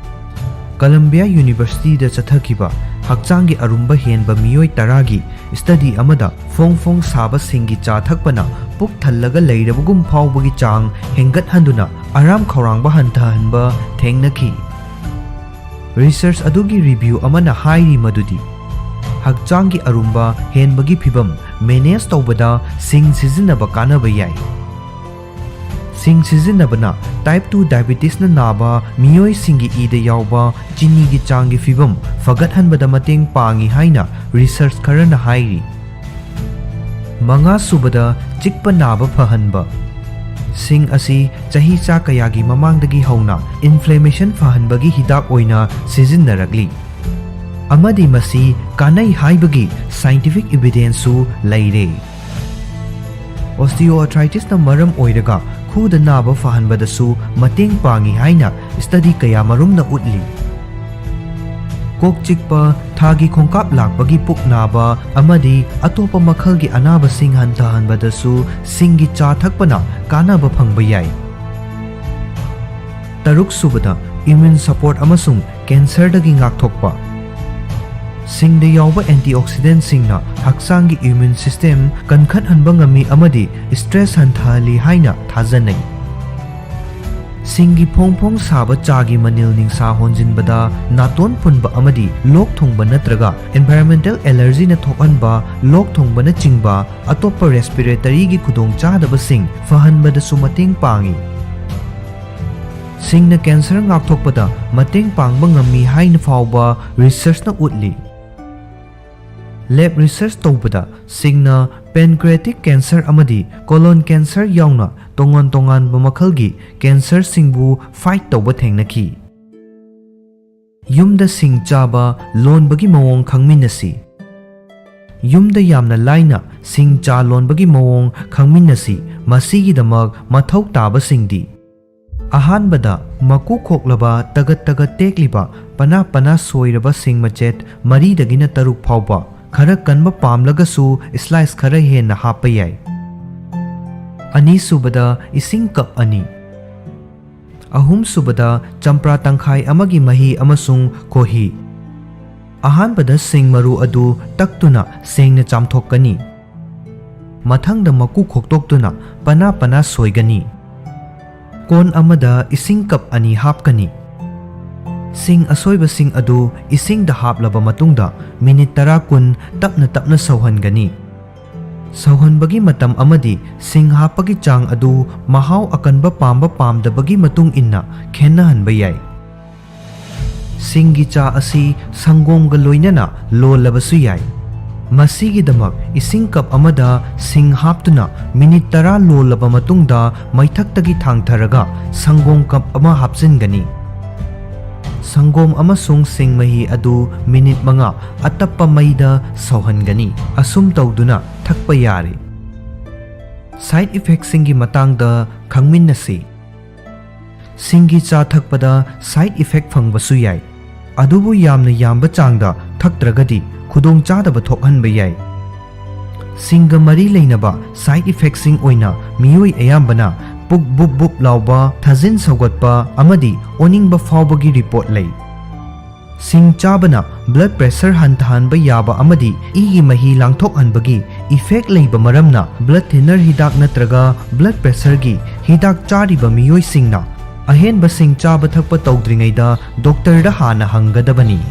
Columbia Universityꯗ ꯆꯠꯊꯈꯤꯕ ꯍꯛꯆꯥꯡꯒꯤ ꯑꯔꯨꯝꯕ ꯍꯦꯟꯕ ꯃꯤꯑꯣꯏ ꯇꯔꯥꯒꯤ study ꯑꯃꯗ ꯐꯣꯡ ꯐꯣꯡ ꯁꯥꯕ ꯁꯤꯡꯒꯤ ꯆꯥ ꯊꯛꯄꯅ ꯄꯨꯛ ꯊꯜꯂꯒ ꯂꯩꯔꯕꯒꯨꯝ ꯐꯥꯎꯕꯒꯤ ꯆꯥꯡ ꯍꯦꯟꯒꯠꯍꯟꯗꯨꯅ ꯑꯔꯥꯝ ꯈꯧꯔꯥꯡꯕ ꯍꯟꯊꯍꯟꯕ ꯊꯦꯡꯅꯈꯤ꯫ Research ꯑꯗꯨꯒꯤ review ꯑꯃꯅ ꯍꯥꯏꯔꯤ ꯃꯗꯨꯗꯤ, ꯍꯛꯆꯥꯡꯒꯤ ꯑꯔꯨꯝꯕ ꯍꯦꯟꯕꯒꯤ ꯐꯤꯚꯝ ꯃꯦꯅꯦꯖ ꯇꯧꯕꯗ ꯁꯤꯡ ꯁꯤꯖꯤꯟꯅꯕ ꯀꯥꯟꯅꯕ ꯌꯥꯏ꯫ ꯁꯤꯡ ꯁꯤꯖꯤꯟꯅꯕꯅ ꯇꯥꯏꯞ ꯇꯨ ꯗꯥꯏꯕꯤꯇꯤꯁꯅ ꯅꯥꯕ ꯃꯤꯑꯣꯏꯁꯤꯡꯒꯤ ꯏꯗ ꯌꯥꯎꯕ ꯆꯤꯅꯤꯒꯤ ꯆꯥꯡꯒꯤ ꯐꯤꯚꯝ ꯐꯒꯠꯍꯟꯕꯗ ꯃꯇꯦꯡ ꯄꯥꯡꯏ ꯍꯥꯏꯅ ꯔꯤꯁꯔꯆ ꯈꯔꯅ ꯍꯥꯏꯔꯤ꯫ ꯃꯉꯥ ꯁꯨꯕꯗ, ꯆꯤꯛꯄ ꯅꯥꯕ ꯐꯍꯟꯕ꯫ ꯁꯤꯡ ꯑꯁꯤ ꯆꯍꯤꯆꯥ ꯀꯌꯥꯒꯤ ꯃꯃꯥꯡꯗꯒꯤ ꯍꯧꯅ ꯏꯟꯐ꯭ꯂꯦꯃꯦꯁꯟ ꯐꯍꯟꯕꯒꯤ ꯍꯤꯗꯥꯛ ꯑꯣꯏꯅ ꯁꯤꯖꯤꯟꯅꯔꯛꯂꯤ, ꯑꯃꯗꯤ ꯃꯁꯤ ꯀꯥꯟꯅꯩ ꯍꯥꯏꯕꯒꯤ ꯁꯥꯏꯟꯇꯤꯐꯤꯛ ꯏꯕꯤꯗꯦꯟꯁꯁꯨ ꯂꯩꯔꯦ꯫ ꯑꯣꯁꯇꯤꯑꯣꯑꯥꯔꯊ꯭ꯔꯥꯏꯇꯤꯁꯅ ꯃꯔꯝ ꯑꯣꯏꯔꯒ ꯈꯨꯗ ꯅꯥꯕ ꯐꯍꯟꯕꯗꯁꯨ ꯃꯇꯦꯡ ꯄꯥꯡꯏ ꯍꯥꯏꯅ ꯁ꯭ꯇꯗꯤ ꯀꯌꯥꯃꯔꯨꯝꯅ ꯎꯠꯂꯤ꯫ ꯀꯣꯛ ꯆꯤꯛꯄ, ꯊꯥꯒꯤ ꯈꯣꯡꯀꯥꯞ ꯂꯥꯛꯄꯒꯤ ꯄꯨꯛ ꯅꯥꯕ ꯑꯃꯗꯤ ꯑꯇꯣꯞꯄ ꯃꯈꯜꯒꯤ ꯑꯅꯥꯕꯁꯤꯡ ꯍꯟꯊꯍꯟꯕꯗꯁꯨ ꯁꯤꯡꯒꯤ ꯆꯥ ꯊꯛꯄꯅ ꯀꯥꯟꯅꯕ ꯐꯪꯕ ꯌꯥꯏ꯫ ꯇꯔꯨꯛ ꯁꯨꯕꯗ, ꯏꯝꯃ꯭ꯌꯨꯟ ꯁꯄꯣꯔꯠ ꯑꯃꯁꯨꯡ ꯀꯦꯟꯁꯔꯗꯒꯤ ꯉꯥꯛꯊꯣꯛꯄ꯫ ꯁꯤꯡꯗ ꯌꯥꯎꯕ ꯑꯦꯟꯇꯤꯑꯣꯛꯁꯤꯗꯦꯟꯠꯁꯤꯡꯅ ꯍꯛꯆꯥꯡꯒꯤ ꯏꯝꯃ꯭ꯌꯨꯟ ꯁꯤꯁꯇꯦꯝ ꯀꯟꯈꯠꯍꯟꯕ ꯉꯝꯃꯤ ꯑꯃꯗꯤ ꯁ꯭ꯇ꯭ꯔꯦꯁ ꯍꯟꯊꯍꯜꯂꯤ ꯍꯥꯏꯅ ꯊꯥꯖꯅꯩ꯫ ꯁꯤꯡꯒꯤ ꯐꯣꯡ ꯐꯣꯡ ꯁꯥꯕ ꯆꯥꯒꯤ ꯃꯅꯤꯜ ꯅꯤꯡꯁꯥ ꯍꯣꯟꯖꯤꯟꯕꯗ ꯅꯥꯇꯣꯟ ꯐꯨꯟꯕ ꯑꯃꯗꯤ ꯂꯣꯛ ꯊꯨꯡꯕ ꯅꯠꯇ꯭ꯔꯒ ꯑꯦꯟꯚꯥꯏꯔꯟꯃꯦꯟꯇꯦꯜ ꯑꯦꯂꯔꯖꯤꯅ ꯊꯣꯛꯍꯟꯕ ꯂꯣꯛ ꯊꯨꯡꯕꯅꯆꯤꯡꯕ ꯑꯇꯣꯞꯄ ꯔꯦꯁꯄꯤꯔꯦꯇꯔꯤꯒꯤ ꯈꯨꯗꯣꯡꯆꯥꯗꯕꯁꯤꯡ ꯐꯍꯟꯕꯗꯁꯨ ꯃꯇꯦꯡ ꯄꯥꯡꯏ꯫ ꯁꯤꯡꯅ ꯀꯦꯟꯁꯔ ꯉꯥꯛꯊꯣꯛꯄꯗ ꯃꯇꯦꯡ ꯄꯥꯡꯕ ꯉꯝꯃꯤ ꯍꯥꯏꯅ ꯐꯥꯎꯕ ꯔꯤꯁꯔꯆꯅ ꯎꯠꯂꯤ꯫ ꯂꯦꯕ ꯔꯤꯁꯔꯆ ꯇꯧꯕꯗ ꯁꯤꯡꯅ ꯄꯦꯟꯀ꯭ꯔꯤꯌꯦꯇꯤꯛ ꯀꯦꯟꯁꯔ ꯑꯃꯗꯤ ꯀꯣꯂꯣꯟ ꯀꯦꯟꯁꯔ ꯌꯥꯎꯅ ꯇꯣꯉꯥꯟ ꯇꯣꯉꯥꯟꯕ ꯃꯈꯜꯒꯤ ꯀꯦꯟꯁꯔꯁꯤꯡꯕꯨ ꯐꯥꯏꯠ ꯇꯧꯕ ꯊꯦꯡꯅꯈꯤ꯫ ꯌꯨꯝꯗ ꯁꯤꯡ ꯆꯥꯕ ꯂꯣꯟꯕꯒꯤ ꯃꯑꯣꯡ ꯈꯪꯃꯤꯟꯅꯁꯤ꯫ ꯌꯨꯝꯗ ꯌꯥꯝꯅ ꯂꯥꯏꯅ ꯁꯤꯡ ꯆꯥ ꯂꯣꯟꯕꯒꯤ ꯃꯑꯣꯡ ꯈꯪꯃꯤꯟꯅꯁꯤ꯫ ꯃꯁꯤꯒꯤꯗꯃꯛ ꯃꯊꯧ ꯇꯥꯕꯁꯤꯡꯗꯤ: ꯑꯍꯥꯟꯕꯗ, ꯃꯀꯨ ꯈꯣꯛꯂꯕ, ꯇꯒꯠ ꯇꯒꯠ ꯇꯦꯛꯂꯤꯕ, ꯄꯅꯥ ꯄꯅꯥ ꯁꯣꯏꯔꯕ ꯁꯤꯡ ꯃꯆꯦꯠ ꯃꯔꯤꯗꯒꯤꯅ ꯇꯔꯨꯛ ꯐꯥꯎꯕ, ꯈꯔ ꯀꯟꯕ ꯄꯥꯝꯂꯒꯁꯨ ꯁ꯭ꯂꯥꯏꯁ ꯈꯔ ꯍꯦꯟꯅ ꯍꯥꯞꯄ ꯌꯥꯏ꯫ ꯑꯅꯤꯁꯨꯕꯗ, ꯏꯁꯤꯡ ꯀꯞ ꯑꯅꯤ꯫ ꯑꯍꯨꯝꯁꯨꯕꯗ, ꯆꯝꯄ꯭ꯔꯥ ꯇꯪꯈꯥꯏ ꯑꯃꯒꯤ ꯃꯍꯤ ꯑꯃꯁꯨꯡ ꯈꯣꯍꯤ꯫ ꯑꯍꯥꯟꯕꯗ ꯁꯤꯡ ꯃꯔꯨ ꯑꯗꯨ ꯇꯛꯇꯨꯅ ꯁꯦꯡꯅ ꯆꯥꯝꯊꯣꯛꯀꯅꯤ꯫ ꯃꯊꯪꯗ ꯃꯀꯨ ꯈꯣꯛꯇꯣꯛꯇꯨꯅ ꯄꯅꯥ ꯄꯅꯥ ꯁꯣꯏꯒꯅꯤ꯫ ꯀꯣꯟ ꯑꯃꯗ ꯏꯁꯤꯡ ꯀꯞ ꯑꯅꯤ ꯍꯥꯞꯀꯅꯤ꯫ ꯁꯤꯡ ꯑꯁꯣꯏꯕꯁꯤꯡ ꯑꯗꯨ ꯏꯁꯤꯡꯗ ꯍꯥꯞꯂꯕ ꯃꯇꯨꯡꯗ ꯃꯤꯅꯤꯠ ꯇꯔꯥ ꯀꯨꯟ ꯇꯞꯅ ꯇꯞꯅ ꯁꯧꯍꯟꯒꯅꯤ꯫ ꯁꯧꯍꯟꯕꯒꯤ ꯃꯇꯝ ꯑꯃꯗꯤ ꯁꯤꯡ ꯍꯥꯞꯄꯒꯤ ꯆꯥꯡ ꯑꯗꯨ ꯃꯍꯥꯎ ꯑꯀꯟꯕ ꯄꯥꯝꯕ ꯄꯥꯝꯗꯕꯒꯤ ꯃꯇꯨꯡ ꯏꯟꯅ ꯈꯦꯠꯅꯍꯟꯕ ꯌꯥꯏ꯫ ꯁꯤꯡꯒꯤ ꯆꯥ ꯑꯁꯤ ꯁꯪꯒꯣꯝꯒ ꯂꯣꯏꯅꯅ ꯂꯣꯜꯂꯕꯁꯨ ꯌꯥꯏ꯫ ꯃꯁꯤꯒꯤꯗꯃꯛ ꯏꯁꯤꯡ ꯀꯞ ꯑꯃꯗ ꯁꯤꯡ ꯍꯥꯞꯇꯨꯅ ꯃꯤꯅꯤꯠ ꯇꯔꯥ ꯂꯣꯜꯂꯕ ꯃꯇꯨꯡꯗ ꯃꯩꯊꯛꯇꯒꯤ ꯊꯥꯡꯊꯔꯒ ꯁꯪꯒꯣꯝ ꯀꯞ ꯑꯃ ꯍꯥꯞꯆꯤꯟꯒꯅꯤ꯫ ꯁꯪꯒꯣꯝ ꯑꯃꯁꯨꯡ ꯁꯤꯡ ꯃꯍꯤ ꯑꯗꯨ ꯃꯤꯅꯤꯠ ꯃꯉꯥ ꯑꯇꯞꯄ ꯃꯩꯗ ꯁꯧꯍꯟꯒꯅꯤ꯫ ꯑꯁꯨꯝ ꯇꯧꯗꯨꯅ ꯊꯛꯄ ꯌꯥꯔꯦ꯫ ꯁꯥꯏꯗ ꯏꯐꯦꯛꯁꯤꯡꯒꯤ ꯃꯇꯥꯡꯗ ꯈꯪꯃꯤꯟꯅꯁꯤ꯫ ꯁꯤꯡꯒꯤ ꯆꯥ ꯊꯛꯄꯗ ꯁꯥꯏꯗ ꯏꯐꯦꯛ ꯐꯪꯕꯁꯨ ꯌꯥꯏ, ꯑꯗꯨꯕꯨ ꯌꯥꯝꯅ ꯌꯥꯝꯕ ꯆꯥꯡꯗ ꯊꯛꯇ꯭ꯔꯒꯗꯤ ꯈꯨꯗꯣꯡꯆꯥꯗꯕ ꯊꯣꯛꯍꯟꯕ ꯌꯥꯏ꯫ ꯁꯤꯡꯒ ꯃꯔꯤ ꯂꯩꯅꯕ ꯁꯥꯏꯗ ꯏꯐꯦꯛꯁꯤꯡ ꯑꯣꯏꯅ ꯃꯤꯑꯣꯏ ꯑꯌꯥꯝꯕꯅ ꯄꯨꯛ ꯕꯨꯞ ꯕꯨꯞ ꯂꯥꯎꯕ, ꯊꯥꯖꯤꯟ ꯁꯧꯒꯠꯄ ꯑꯃꯗꯤ ꯑꯣꯅꯤꯡꯕ ꯐꯥꯎꯕꯒꯤ ꯔꯤꯄꯣꯔꯠ ꯂꯩ꯫ ꯁꯤꯡ ꯆꯥꯕꯅ ꯕ꯭ꯂꯗ ꯄ꯭ꯔꯦꯁꯔ ꯍꯟꯊꯍꯟꯕ ꯌꯥꯕ ꯑꯃꯗꯤ ꯏꯒꯤ ꯃꯍꯤ ꯂꯥꯡꯊꯣꯛꯍꯟꯕꯒꯤ ꯏꯐꯦꯛ ꯂꯩꯕ ꯃꯔꯝꯅ ꯕ꯭ꯂꯗ ꯊꯤꯅꯔ ꯍꯤꯗꯥꯛ ꯅꯠꯇ꯭ꯔꯒ ꯕ꯭ꯂꯗ ꯄ꯭ꯔꯦꯁꯔꯒꯤ ꯍꯤꯗꯥꯛ ꯆꯥꯔꯤꯕ ꯃꯤꯑꯣꯏꯁꯤꯡꯅ ꯑꯍꯦꯟꯕ ꯁꯤꯡ ꯆꯥꯕ ꯊꯛꯄ ꯇꯧꯗ꯭ꯔꯤꯉꯩꯗ ꯗꯣꯛꯇꯔꯗ ꯍꯥꯟꯅ ꯍꯪꯒꯗꯕꯅꯤ꯫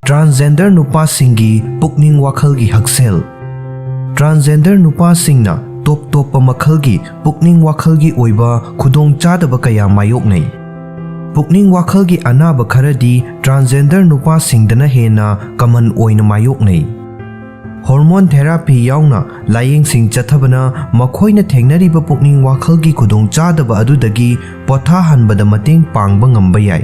ꯇ꯭ꯔꯥꯟꯁꯖꯦꯟꯗꯔ ꯅꯨꯄꯥꯁꯤꯡꯒꯤ ꯄꯨꯛꯅꯤꯡ ꯋꯥꯈꯜꯒꯤ ꯍꯛꯁꯦꯜ꯫ ꯇ꯭ꯔꯥꯟꯁꯖꯦꯟꯗꯔ ꯅꯨꯄꯥꯁꯤꯡꯅ ꯇꯣꯞ ꯇꯣꯞꯄ ꯃꯈꯜꯒꯤ ꯄꯨꯛꯅꯤꯡ ꯋꯥꯈꯜꯒꯤ ꯑꯣꯏꯕ ꯈꯨꯗꯣꯡꯆꯥꯗꯕ ꯀꯌꯥ ꯃꯥꯌꯣꯛꯅꯩ꯫ ꯄꯨꯛꯅꯤꯡ ꯋꯥꯈꯜꯒꯤ ꯑꯅꯥꯕ ꯈꯔꯗꯤ ꯇ꯭ꯔꯥꯟꯁꯖꯦꯟꯗꯔ ꯅꯨꯄꯥꯁꯤꯡꯗꯅ ꯍꯦꯟꯅ ꯀꯃꯟ ꯑꯣꯏꯅ ꯃꯥꯌꯣꯛꯅꯩ꯫ ꯍꯣꯔꯃꯣꯟ ꯊꯦꯔꯥꯄꯤ ꯌꯥꯎꯅ ꯂꯥꯌꯦꯡꯁꯤꯡ ꯆꯠꯊꯕꯅ ꯃꯈꯣꯏꯅ ꯊꯦꯡꯅꯔꯤꯕ ꯄꯨꯛꯅꯤꯡ ꯋꯥꯈꯜꯒꯤ ꯈꯨꯗꯣꯡꯆꯥꯗꯕ ꯑꯗꯨꯗꯒꯤ ꯄꯣꯊꯥꯍꯟꯕꯗ ꯃꯇꯦꯡ ꯄꯥꯡꯕ ꯉꯝꯕ ꯌꯥꯏ꯫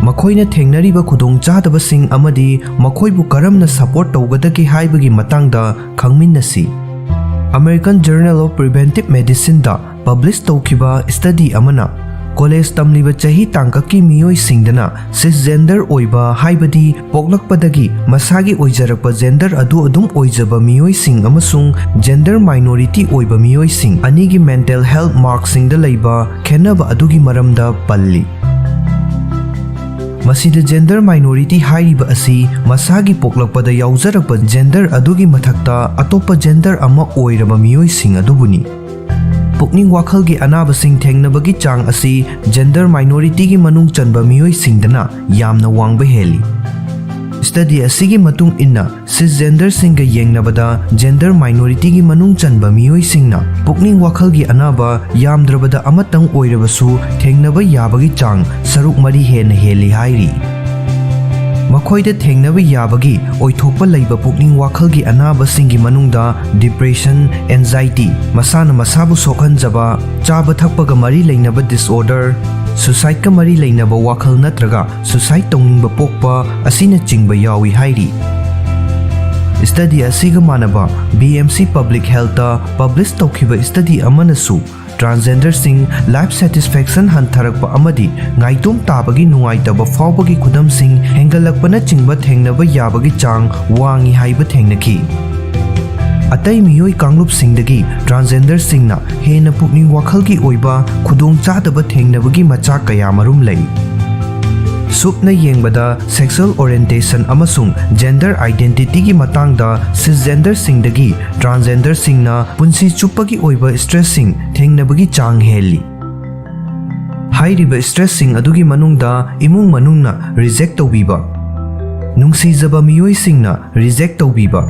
ꯃꯈꯣꯏꯅ ꯊꯦꯡꯅꯔꯤꯕ ꯈꯨꯗꯣꯡꯆꯥꯗꯕꯁꯤꯡ ꯑꯃꯗꯤ ꯃꯈꯣꯏꯕꯨ ꯀꯔꯝꯅ ꯁꯄꯣꯔꯠ ꯇꯧꯒꯗꯒꯦ ꯍꯥꯏꯕꯒꯤ ꯃꯇꯥꯡꯗ ꯈꯪꯃꯤꯟꯅꯁꯤ꯫ American Journal of Preventive Medicineꯗ ꯄꯕ꯭ꯂꯤꯁ ꯇꯧꯈꯤꯕ ꯁ꯭ꯇꯗꯤ ꯑꯃꯅ ꯀꯣꯂꯦꯖ ꯇꯝꯂꯤꯕ ꯆꯍꯤ ꯇꯥꯡꯀꯛꯀꯤ ꯃꯤꯑꯣꯏꯁꯤꯡꯗꯅ ꯁꯤꯁꯖꯦꯟꯗꯔ ꯑꯣꯏꯕ, ꯍꯥꯏꯕꯗꯤ ꯄꯣꯛꯂꯛꯄꯗꯒꯤ ꯃꯁꯥꯒꯤ ꯑꯣꯏꯖꯔꯛꯄ ꯖꯦꯟꯗꯔ ꯑꯗꯨ ꯑꯗꯨꯝ ꯑꯣꯏꯖꯕ ꯃꯤꯑꯣꯏꯁꯤꯡ ꯑꯃꯁꯨꯡ ꯖꯦꯟꯗꯔ ꯃꯥꯏꯅꯣꯔꯤꯇꯤ ꯑꯣꯏꯕ ꯃꯤꯑꯣꯏꯁꯤꯡ ꯑꯅꯤꯒꯤ ꯃꯦꯟꯇꯦꯜ ꯍꯦꯜꯊ ꯃꯥꯔꯛꯁꯤꯡꯗ ꯂꯩꯕ ꯈꯦꯠꯅꯕ ꯑꯗꯨꯒꯤ ꯃꯔꯝꯗ ꯄꯜꯂꯤ꯫ ꯃꯁꯤꯗ gender minority ꯍꯥꯏꯔꯤꯕ ꯑꯁꯤ ꯃꯁꯥꯒꯤ ꯄꯣꯛꯂꯛꯄꯗ ꯌꯥꯎꯖꯔꯛꯄ gender ꯑꯗꯨꯒꯤ ꯃꯊꯛꯇ ꯑꯇꯣꯞꯄ gender ꯑꯃ ꯑꯣꯏꯔꯕ ꯃꯤꯑꯣꯏꯁꯤꯡ ꯑꯗꯨꯕꯨꯅꯤ꯫ ꯄꯨꯛꯅꯤꯡ ꯋꯥꯈꯜꯒꯤ ꯑꯅꯥꯕꯁꯤꯡ ꯊꯦꯡꯅꯕꯒꯤ ꯆꯥꯡ ꯑꯁꯤ gender minority ꯒꯤ ꯃꯅꯨꯡ ꯆꯟꯕ ꯃꯤꯑꯣꯏꯁꯤꯡꯗꯅ ꯌꯥꯝꯅ ꯋꯥꯡꯕ ꯍꯦꯜꯂꯤ꯫ Study ꯑꯁꯤꯒꯤ ꯃꯇꯨꯡ ꯏꯟꯅ, cisgender ꯁꯤꯡꯒ ꯌꯦꯡꯅꯕꯗ gender minority ꯒꯤ ꯃꯅꯨꯡ ꯆꯟꯕ ꯃꯤꯑꯣꯏꯁꯤꯡꯅ ꯄꯨꯛꯅꯤꯡ ꯋꯥꯈꯜꯒꯤ ꯑꯅꯥꯕ ꯌꯥꯝꯗ꯭ꯔꯕꯗ ꯑꯃꯇꯪ ꯑꯣꯏꯔꯕꯁꯨ ꯊꯦꯡꯅꯕ ꯌꯥꯕꯒꯤ ꯆꯥꯡ ꯁꯔꯨꯛ ꯃꯔꯤ ꯍꯦꯟꯅ ꯍꯦꯜꯂꯤ ꯍꯥꯏꯔꯤ꯫ ꯃꯈꯣꯏꯗ ꯊꯦꯡꯅꯕ ꯌꯥꯕꯒꯤ ꯑꯣꯏꯊꯣꯛꯄ ꯂꯩꯕ ꯄꯨꯛꯅꯤꯡ ꯋꯥꯈꯜꯒꯤ ꯑꯅꯥꯕꯁꯤꯡꯒꯤ ꯃꯅꯨꯡꯗ depression, anxiety, ꯃꯁꯥꯅ ꯃꯁꯥꯕꯨ ꯁꯣꯛꯍꯟꯖꯕ, ꯆꯥꯕ ꯊꯛꯄꯒ ꯃꯔꯤ ꯂꯩꯅꯕ disorder, suicide ꯀ ꯃꯔꯤ ꯂꯩꯅꯕ ꯋꯥꯈꯜ ꯅꯠꯇ꯭ꯔꯒ suicide ꯇꯧꯅꯤꯡꯕ ꯄꯣꯛꯄ ꯑꯁꯤꯅꯆꯤꯡꯕ ꯌꯥꯎꯏ ꯍꯥꯏꯔꯤ꯫ Study ꯑꯁꯤꯒ ꯃꯥꯟꯅꯕ B M C Public Health ꯇ publish ꯇꯧꯈꯤꯕ study ꯑꯃꯅꯁꯨ transgender ꯁꯤꯡ life satisfaction ꯍꯟꯊꯔꯛꯄ ꯑꯃꯗꯤ ꯉꯥꯏꯇꯣꯝ ꯇꯥꯕꯒꯤ ꯅꯨꯡꯉꯥꯏꯇꯕ ꯐꯥꯎꯕꯒꯤ ꯈꯨꯗꯝꯁꯤꯡ ꯍꯦꯟꯒꯠꯂꯛꯄꯅꯆꯤꯡꯕ ꯊꯦꯡꯅꯕ ꯌꯥꯕꯒꯤ ꯆꯥꯡ ꯋꯥꯡꯏ ꯍꯥꯏꯕ ꯊꯦꯡꯅꯈꯤ꯫ ꯑꯇꯩ ꯃꯤꯑꯣꯏ ꯀꯥꯡꯂꯨꯞꯁꯤꯡꯗꯒꯤ transgender ꯁꯤꯡꯅ ꯍꯦꯟꯅ ꯄꯨꯛꯅꯤꯡ ꯋꯥꯈꯜꯒꯤ ꯑꯣꯏꯕ ꯈꯨꯗꯣꯡꯆꯥꯗꯕ ꯊꯦꯡꯅꯕꯒꯤ ꯃꯆꯥꯛ ꯀꯌꯥꯃꯔꯨꯝ ꯂꯩ꯫ ꯁꯨꯞꯅ ꯌꯦꯡꯕꯗ, sexual orientation ꯑꯃꯁꯨꯡ gender identity ꯒꯤ ꯃꯇꯥꯡꯗ cisgender ꯁꯤꯡꯗꯒꯤ transgender ꯁꯤꯡꯅ ꯄꯨꯟꯁꯤ ꯆꯨꯞꯄꯒꯤ ꯑꯣꯏꯕ stress ꯁꯤꯡ ꯊꯦꯡꯅꯕꯒꯤ ꯆꯥꯡ ꯍꯦꯜꯂꯤ꯫ ꯍꯥꯏꯔꯤꯕ stress ꯁꯤꯡ ꯑꯗꯨꯒꯤ ꯃꯅꯨꯡꯗ ꯏꯃꯨꯡ ꯃꯅꯨꯡꯅ reject ꯇꯧꯕꯤꯕ, ꯅꯨꯡꯁꯤꯖꯕ ꯃꯤꯑꯣꯏꯁꯤꯡꯅ reject ꯇꯧꯕꯤꯕ,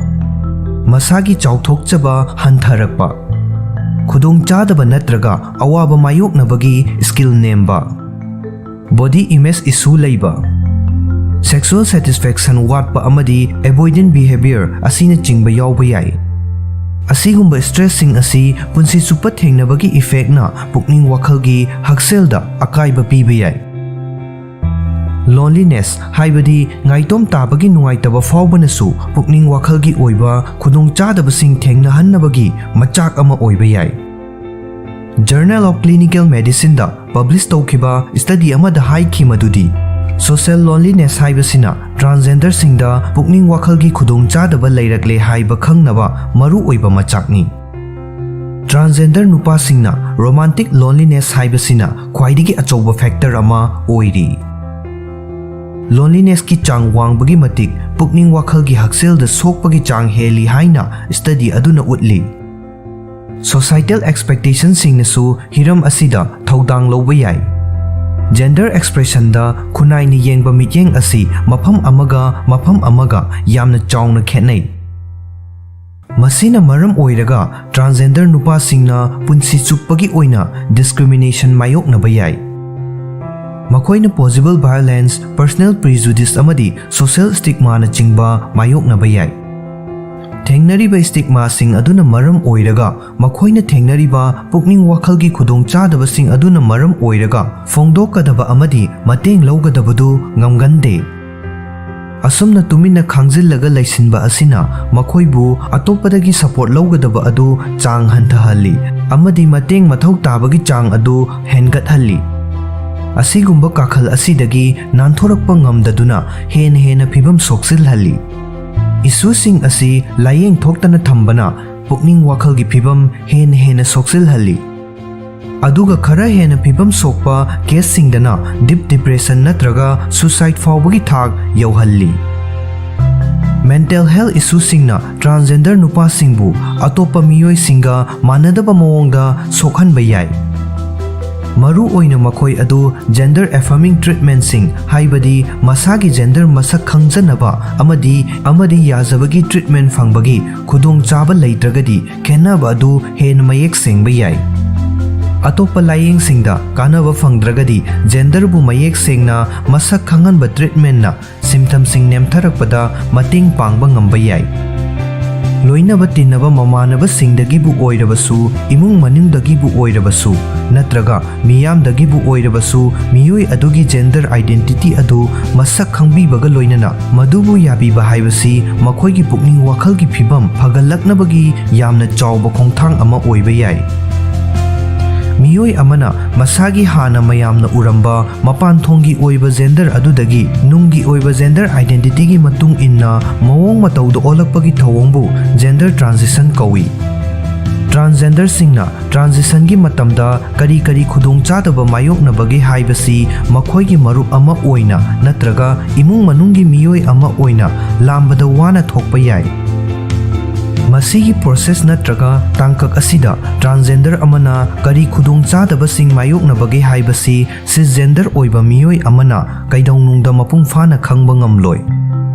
ꯃꯁꯥꯒꯤ ꯆꯥꯎꯊꯣꯛꯆꯕ ꯍꯟꯊꯔꯛꯄ, ꯈꯨꯗꯣꯡꯆꯥꯗꯕ ꯅꯠꯇ꯭ꯔꯒ ꯑꯋꯥꯕ ꯃꯥꯌꯣꯛꯅꯕꯒꯤ skill ꯅꯦꯝꯕ, body image issue ꯂꯩꯕ, sexual satisfaction ꯋꯥꯠꯄ ꯑꯃꯗꯤ avoidant behavior ꯑꯁꯤꯅꯆꯤꯡꯕ ꯌꯥꯎꯕ ꯌꯥꯏ꯫ ꯑꯁꯤꯒꯨꯝꯕ stress ꯁꯤꯡ ꯑꯁꯤ ꯄꯨꯟꯁꯤ ꯆꯨꯞꯄ ꯊꯦꯡꯅꯕꯒꯤ effect ꯅ ꯄꯨꯛꯅꯤꯡ ꯋꯥꯈꯜꯒꯤ ꯍꯛꯁꯦꯜꯗ ꯑꯀꯥꯏꯕ ꯄꯤꯕ ꯌꯥꯏ꯫ Loneliness ꯍꯥꯏꯕꯗꯤ ꯉꯥꯏꯇꯣꯝ ꯇꯥꯕꯒꯤ ꯅꯨꯡꯉꯥꯏꯇꯕ ꯐꯥꯎꯕꯅꯁꯨ ꯄꯨꯛꯅꯤꯡ ꯋꯥꯈꯜꯒꯤ ꯑꯣꯏꯕ ꯈꯨꯗꯣꯡꯆꯥꯗꯕꯁꯤꯡ ꯊꯦꯡꯅꯍꯟꯅꯕꯒꯤ ꯃꯆꯥꯛ ꯑꯃ ꯑꯣꯏꯕ ꯌꯥꯏ꯫ Journal of Clinical Medicine the publish ꯇꯧꯈꯤꯕ study ꯑꯃꯗ ꯍꯥꯏꯈꯤ ꯃꯗꯨꯗꯤ, social loneliness ꯍꯥꯏꯕꯁꯤꯅ transgender ꯁꯤꯡꯗ ꯄꯨꯛꯅꯤꯡ ꯋꯥꯈꯜꯒꯤ ꯈꯨꯗꯣꯡꯆꯥꯗꯕ ꯂꯩꯔꯛꯂꯦ ꯍꯥꯏꯕ ꯈꯪꯅꯕ ꯃꯔꯨꯑꯣꯏꯕ ꯃꯆꯥꯛꯅꯤ꯫ Transgender ꯅꯨꯄꯥꯁꯤꯡꯅ romantic loneliness ꯍꯥꯏꯕꯁꯤꯅ ꯈ꯭ꯋꯥꯏꯗꯒꯤ ꯑꯆꯧꯕ factor ꯑꯃ ꯑꯣꯏꯔꯤ꯫ Lonelinessꯀꯤ ꯆꯥꯡ ꯋꯥꯡꯕꯒꯤ ꯃꯇꯤꯛ ꯄꯨꯛꯅꯤꯡ ꯋꯥꯈꯜꯒꯤ ꯍꯛꯁꯦꯜꯗ ꯁꯣꯛꯄꯒꯤ ꯆꯥꯡ ꯍꯦꯜꯂꯤ ꯍꯥꯏꯅ study ꯑꯗꯨꯅ ꯎꯠꯂꯤ꯫ Societal expectationꯁꯤꯡꯅꯁꯨ ꯍꯤꯔꯝ ꯑꯁꯤꯗ ꯊꯧꯗꯥꯡ ꯂꯧꯕ ꯌꯥꯏ꯫ Gender expressionꯗ ꯈꯨꯟꯅꯥꯏꯅ ꯌꯦꯡꯕ ꯃꯤꯠꯌꯦꯡ ꯑꯁꯤ ꯃꯐꯝ ꯑꯃꯒ ꯃꯐꯝ ꯑꯃꯒ ꯌꯥꯝꯅ ꯆꯥꯎꯅ ꯈꯦꯠꯅꯩ꯫ ꯃꯁꯤꯅ ꯃꯔꯝ ꯑꯣꯏꯔꯒ transgender ꯅꯨꯄꯥꯁꯤꯡꯅ ꯄꯨꯟꯁꯤ ꯆꯨꯞꯄꯒꯤ ꯑꯣꯏꯅ discrimination ꯃꯥꯌꯣꯛꯅꯕ ꯌꯥꯏ꯫ ꯃꯈꯣꯏꯅ possible violence, personal prejudice ꯑꯃꯗꯤ social stigmaꯅꯆꯤꯡꯕ ꯃꯥꯌꯣꯛꯅꯕ ꯌꯥꯏ꯫ ꯊꯦꯡꯅꯔꯤꯕ stigmaꯁꯤꯡ ꯑꯗꯨꯅ ꯃꯔꯝ ꯑꯣꯏꯔꯒ ꯃꯈꯣꯏꯅ ꯊꯦꯡꯅꯔꯤꯕ ꯄꯨꯛꯅꯤꯡ ꯋꯥꯈꯜꯒꯤ ꯈꯨꯗꯣꯡꯆꯥꯗꯕꯁꯤꯡ ꯑꯗꯨꯅ ꯃꯔꯝ ꯑꯣꯏꯔꯒ ꯐꯣꯡꯗꯣꯛꯀꯗꯕ ꯑꯃꯗꯤ ꯃꯇꯦꯡ ꯂꯧꯒꯗꯕꯗꯨ ꯉꯝꯒꯟꯗꯦ꯫ ꯑꯁꯨꯝꯅ ꯇꯨꯃꯤꯟꯅ ꯈꯥꯡꯖꯤꯜꯂꯒ ꯂꯩꯁꯤꯟꯕ ꯑꯁꯤꯅ ꯃꯈꯣꯏꯕꯨ ꯑꯇꯣꯞꯄꯗꯒꯤ support ꯂꯧꯒꯗꯕ ꯑꯗꯨ ꯆꯥꯡ ꯍꯟꯊꯍꯜꯂꯤ ꯑꯃꯗꯤ ꯃꯇꯦꯡ ꯃꯊꯧ ꯇꯥꯕꯒꯤ ꯆꯥꯡ ꯑꯗꯨ ꯍꯦꯟꯒꯠꯍꯜꯂꯤ꯫ ꯑꯁꯤꯒꯨꯝꯕ ꯀꯥꯈꯜ ꯑꯁꯤꯗꯒꯤ ꯅꯥꯟꯊꯣꯔꯛꯄ ꯉꯝꯗꯗꯨꯅ ꯍꯦꯟꯅ ꯍꯦꯟꯅ ꯐꯤꯕꯝ ꯁꯣꯛꯆꯤꯜꯍꯜꯂꯤ꯫ Issueꯁꯤꯡ ꯑꯁꯤ ꯂꯥꯌꯦꯡ ꯊꯣꯛꯇꯅ ꯊꯝꯕꯅ ꯄꯨꯛꯅꯤꯡ ꯋꯥꯈꯜꯒꯤ ꯐꯤꯕꯝ ꯍꯦꯟꯅ ꯍꯦꯟꯅ ꯁꯣꯛꯆꯤꯜꯍꯜꯂꯤ꯫ ꯑꯗꯨꯒ ꯈꯔ ꯍꯦꯟꯅ ꯐꯤꯕꯝ ꯁꯣꯛꯄ caseꯁꯤꯡꯗꯅ deep depression ꯅꯠꯇ꯭ꯔꯒ suicide ꯐꯥꯎꯕꯒꯤ ꯊꯥꯛ ꯌꯧꯍꯜꯂꯤ꯫ Mental health issueꯁꯤꯡꯅ transgender ꯅꯨꯄꯥꯁꯤꯡꯕꯨ ꯑꯇꯣꯞꯄ ꯃꯤꯑꯣꯏꯁꯤꯡꯒ ꯃꯥꯟꯅꯗꯕ ꯃꯑꯣꯡꯗ ꯁꯣꯛꯍꯟꯕ ꯌꯥꯏ꯫ ꯃꯔꯨ ꯑꯣꯏꯅ ꯃꯈꯣꯏ ꯑꯗꯨ gender affirming treatmentꯁꯤꯡ, ꯍꯥꯏꯕꯗꯤ ꯃꯁꯥꯒꯤ gender ꯃꯁꯛ ꯈꯪꯖꯅꯕ ꯑꯃꯗꯤ, ꯑꯃꯗꯤ ꯌꯥꯖꯕꯒꯤ treatment ꯐꯪꯕꯒꯤ ꯈꯨꯗꯣꯡꯆꯥꯕ ꯂꯩꯇ꯭ꯔꯒꯗꯤ, ꯈꯦꯠꯅꯕ ꯑꯗꯨ ꯍꯦꯟꯅ ꯃꯌꯦꯛ ꯁꯦꯡꯕ ꯌꯥꯏ꯫ ꯑꯇꯣꯞꯄ ꯂꯥꯌꯦꯡꯁꯤꯡꯗ ꯀꯥꯟꯅꯕ ꯐꯪꯗ꯭ꯔꯒꯗꯤ, genderꯕꯨ ꯃꯌꯦꯛ ꯁꯦꯡꯅ ꯃꯁꯛ ꯈꯪꯍꯟꯕ treatmentꯅ symptomꯁꯤꯡ ꯅꯦꯝꯊꯔꯛꯄꯗ ꯃꯇꯦꯡ ꯄꯥꯡꯕ ꯉꯝꯕ ꯌꯥꯏ꯫ ꯂꯣꯏꯅꯕ ꯇꯤꯟꯅꯕ ꯃꯃꯥꯟꯅꯕꯁꯤꯡꯗꯒꯤꯕꯨ ꯑꯣꯏꯔꯕꯁꯨ, ꯏꯃꯨꯡ ꯃꯅꯨꯡꯗꯒꯤꯕꯨ ꯑꯣꯏꯔꯕꯁꯨ, ꯅꯠꯇ꯭ꯔꯒ ꯃꯤꯌꯥꯝꯗꯒꯤꯕꯨ ꯑꯣꯏꯔꯕꯁꯨ, ꯃꯤꯑꯣꯏ ꯑꯗꯨꯒꯤ gender identity ꯑꯗꯨ ꯃꯁꯛ ꯈꯪꯕꯤꯕꯒ ꯂꯣꯏꯅꯅ ꯃꯗꯨꯕꯨ ꯌꯥꯕꯤꯕ ꯍꯥꯏꯕꯁꯤ ꯃꯈꯣꯏꯒꯤ ꯄꯨꯛꯅꯤꯡ ꯋꯥꯈꯜꯒꯤ ꯐꯤꯕꯝ ꯐꯒꯠꯂꯛꯅꯕꯒꯤ ꯌꯥꯝꯅ ꯆꯥꯎꯕ ꯈꯣꯡꯊꯥꯡ ꯑꯃ ꯑꯣꯏꯕ ꯌꯥꯏ꯫ ꯃꯤꯑꯣꯏ ꯑꯃꯅ ꯃꯁꯥꯒꯤ ꯍꯥꯟꯅ ꯃꯌꯥꯝꯅ ꯎꯔꯝꯕ ꯃꯄꯥꯟ ꯊꯣꯡꯒꯤ ꯑꯣꯏꯕ gender ꯑꯗꯨꯗꯒꯤ ꯅꯨꯡꯒꯤ ꯑꯣꯏꯕ gender identityꯒꯤ ꯃꯇꯨꯡ ꯏꯟꯅ ꯃꯑꯣꯡ ꯃꯇꯧꯗ ꯑꯣꯜꯂꯛꯄꯒꯤ ꯊꯧꯑꯣꯡꯕꯨ gender transition ꯀꯧꯏ꯫ ꯇ꯭ꯔꯥꯟꯁꯖꯦꯟꯗꯔꯁꯤꯡꯅ ꯇ꯭ꯔꯥꯟꯖꯤꯁꯟꯒꯤ ꯃꯇꯝꯗ ꯀꯔꯤ ꯀꯔꯤ ꯈꯨꯗꯣꯡꯆꯥꯗꯕ ꯃꯥꯌꯣꯛꯅꯕꯒꯦ ꯍꯥꯏꯕꯁꯤ ꯃꯈꯣꯏꯒꯤ ꯃꯔꯨꯞ ꯑꯃ ꯑꯣꯏꯅ ꯅꯠꯇ꯭ꯔꯒ ꯏꯃꯨꯡ ꯃꯅꯨꯡꯒꯤ ꯃꯤꯑꯣꯏ ꯑꯃ ꯑꯣꯏꯅ ꯂꯥꯝꯕꯗ ꯋꯥꯅ ꯊꯣꯛꯄ ꯌꯥꯏ꯫ ꯃꯁꯤꯒꯤ ꯄ꯭ꯔꯣꯁꯦꯁ ꯅꯠꯇ꯭ꯔꯒ ꯇꯥꯡꯀꯛ ꯑꯁꯤꯗ ꯇ꯭ꯔꯥꯟꯁꯖꯦꯟꯗꯔ ꯑꯃꯅ ꯀꯔꯤ ꯈꯨꯗꯣꯡꯆꯥꯗꯕꯁꯤꯡ ꯃꯥꯌꯣꯛꯅꯕꯒꯦ ꯍꯥꯏꯕꯁꯤ ꯁꯤꯁꯖꯦꯟꯗꯔ ꯑꯣꯏꯕ ꯃꯤꯑꯣꯏ ꯑꯃꯅ ꯀꯩꯗꯧꯅꯨꯡꯗ ꯃꯄꯨꯡ ꯐꯥꯅ ꯈꯪꯕ ꯉꯝꯂꯣꯏ꯫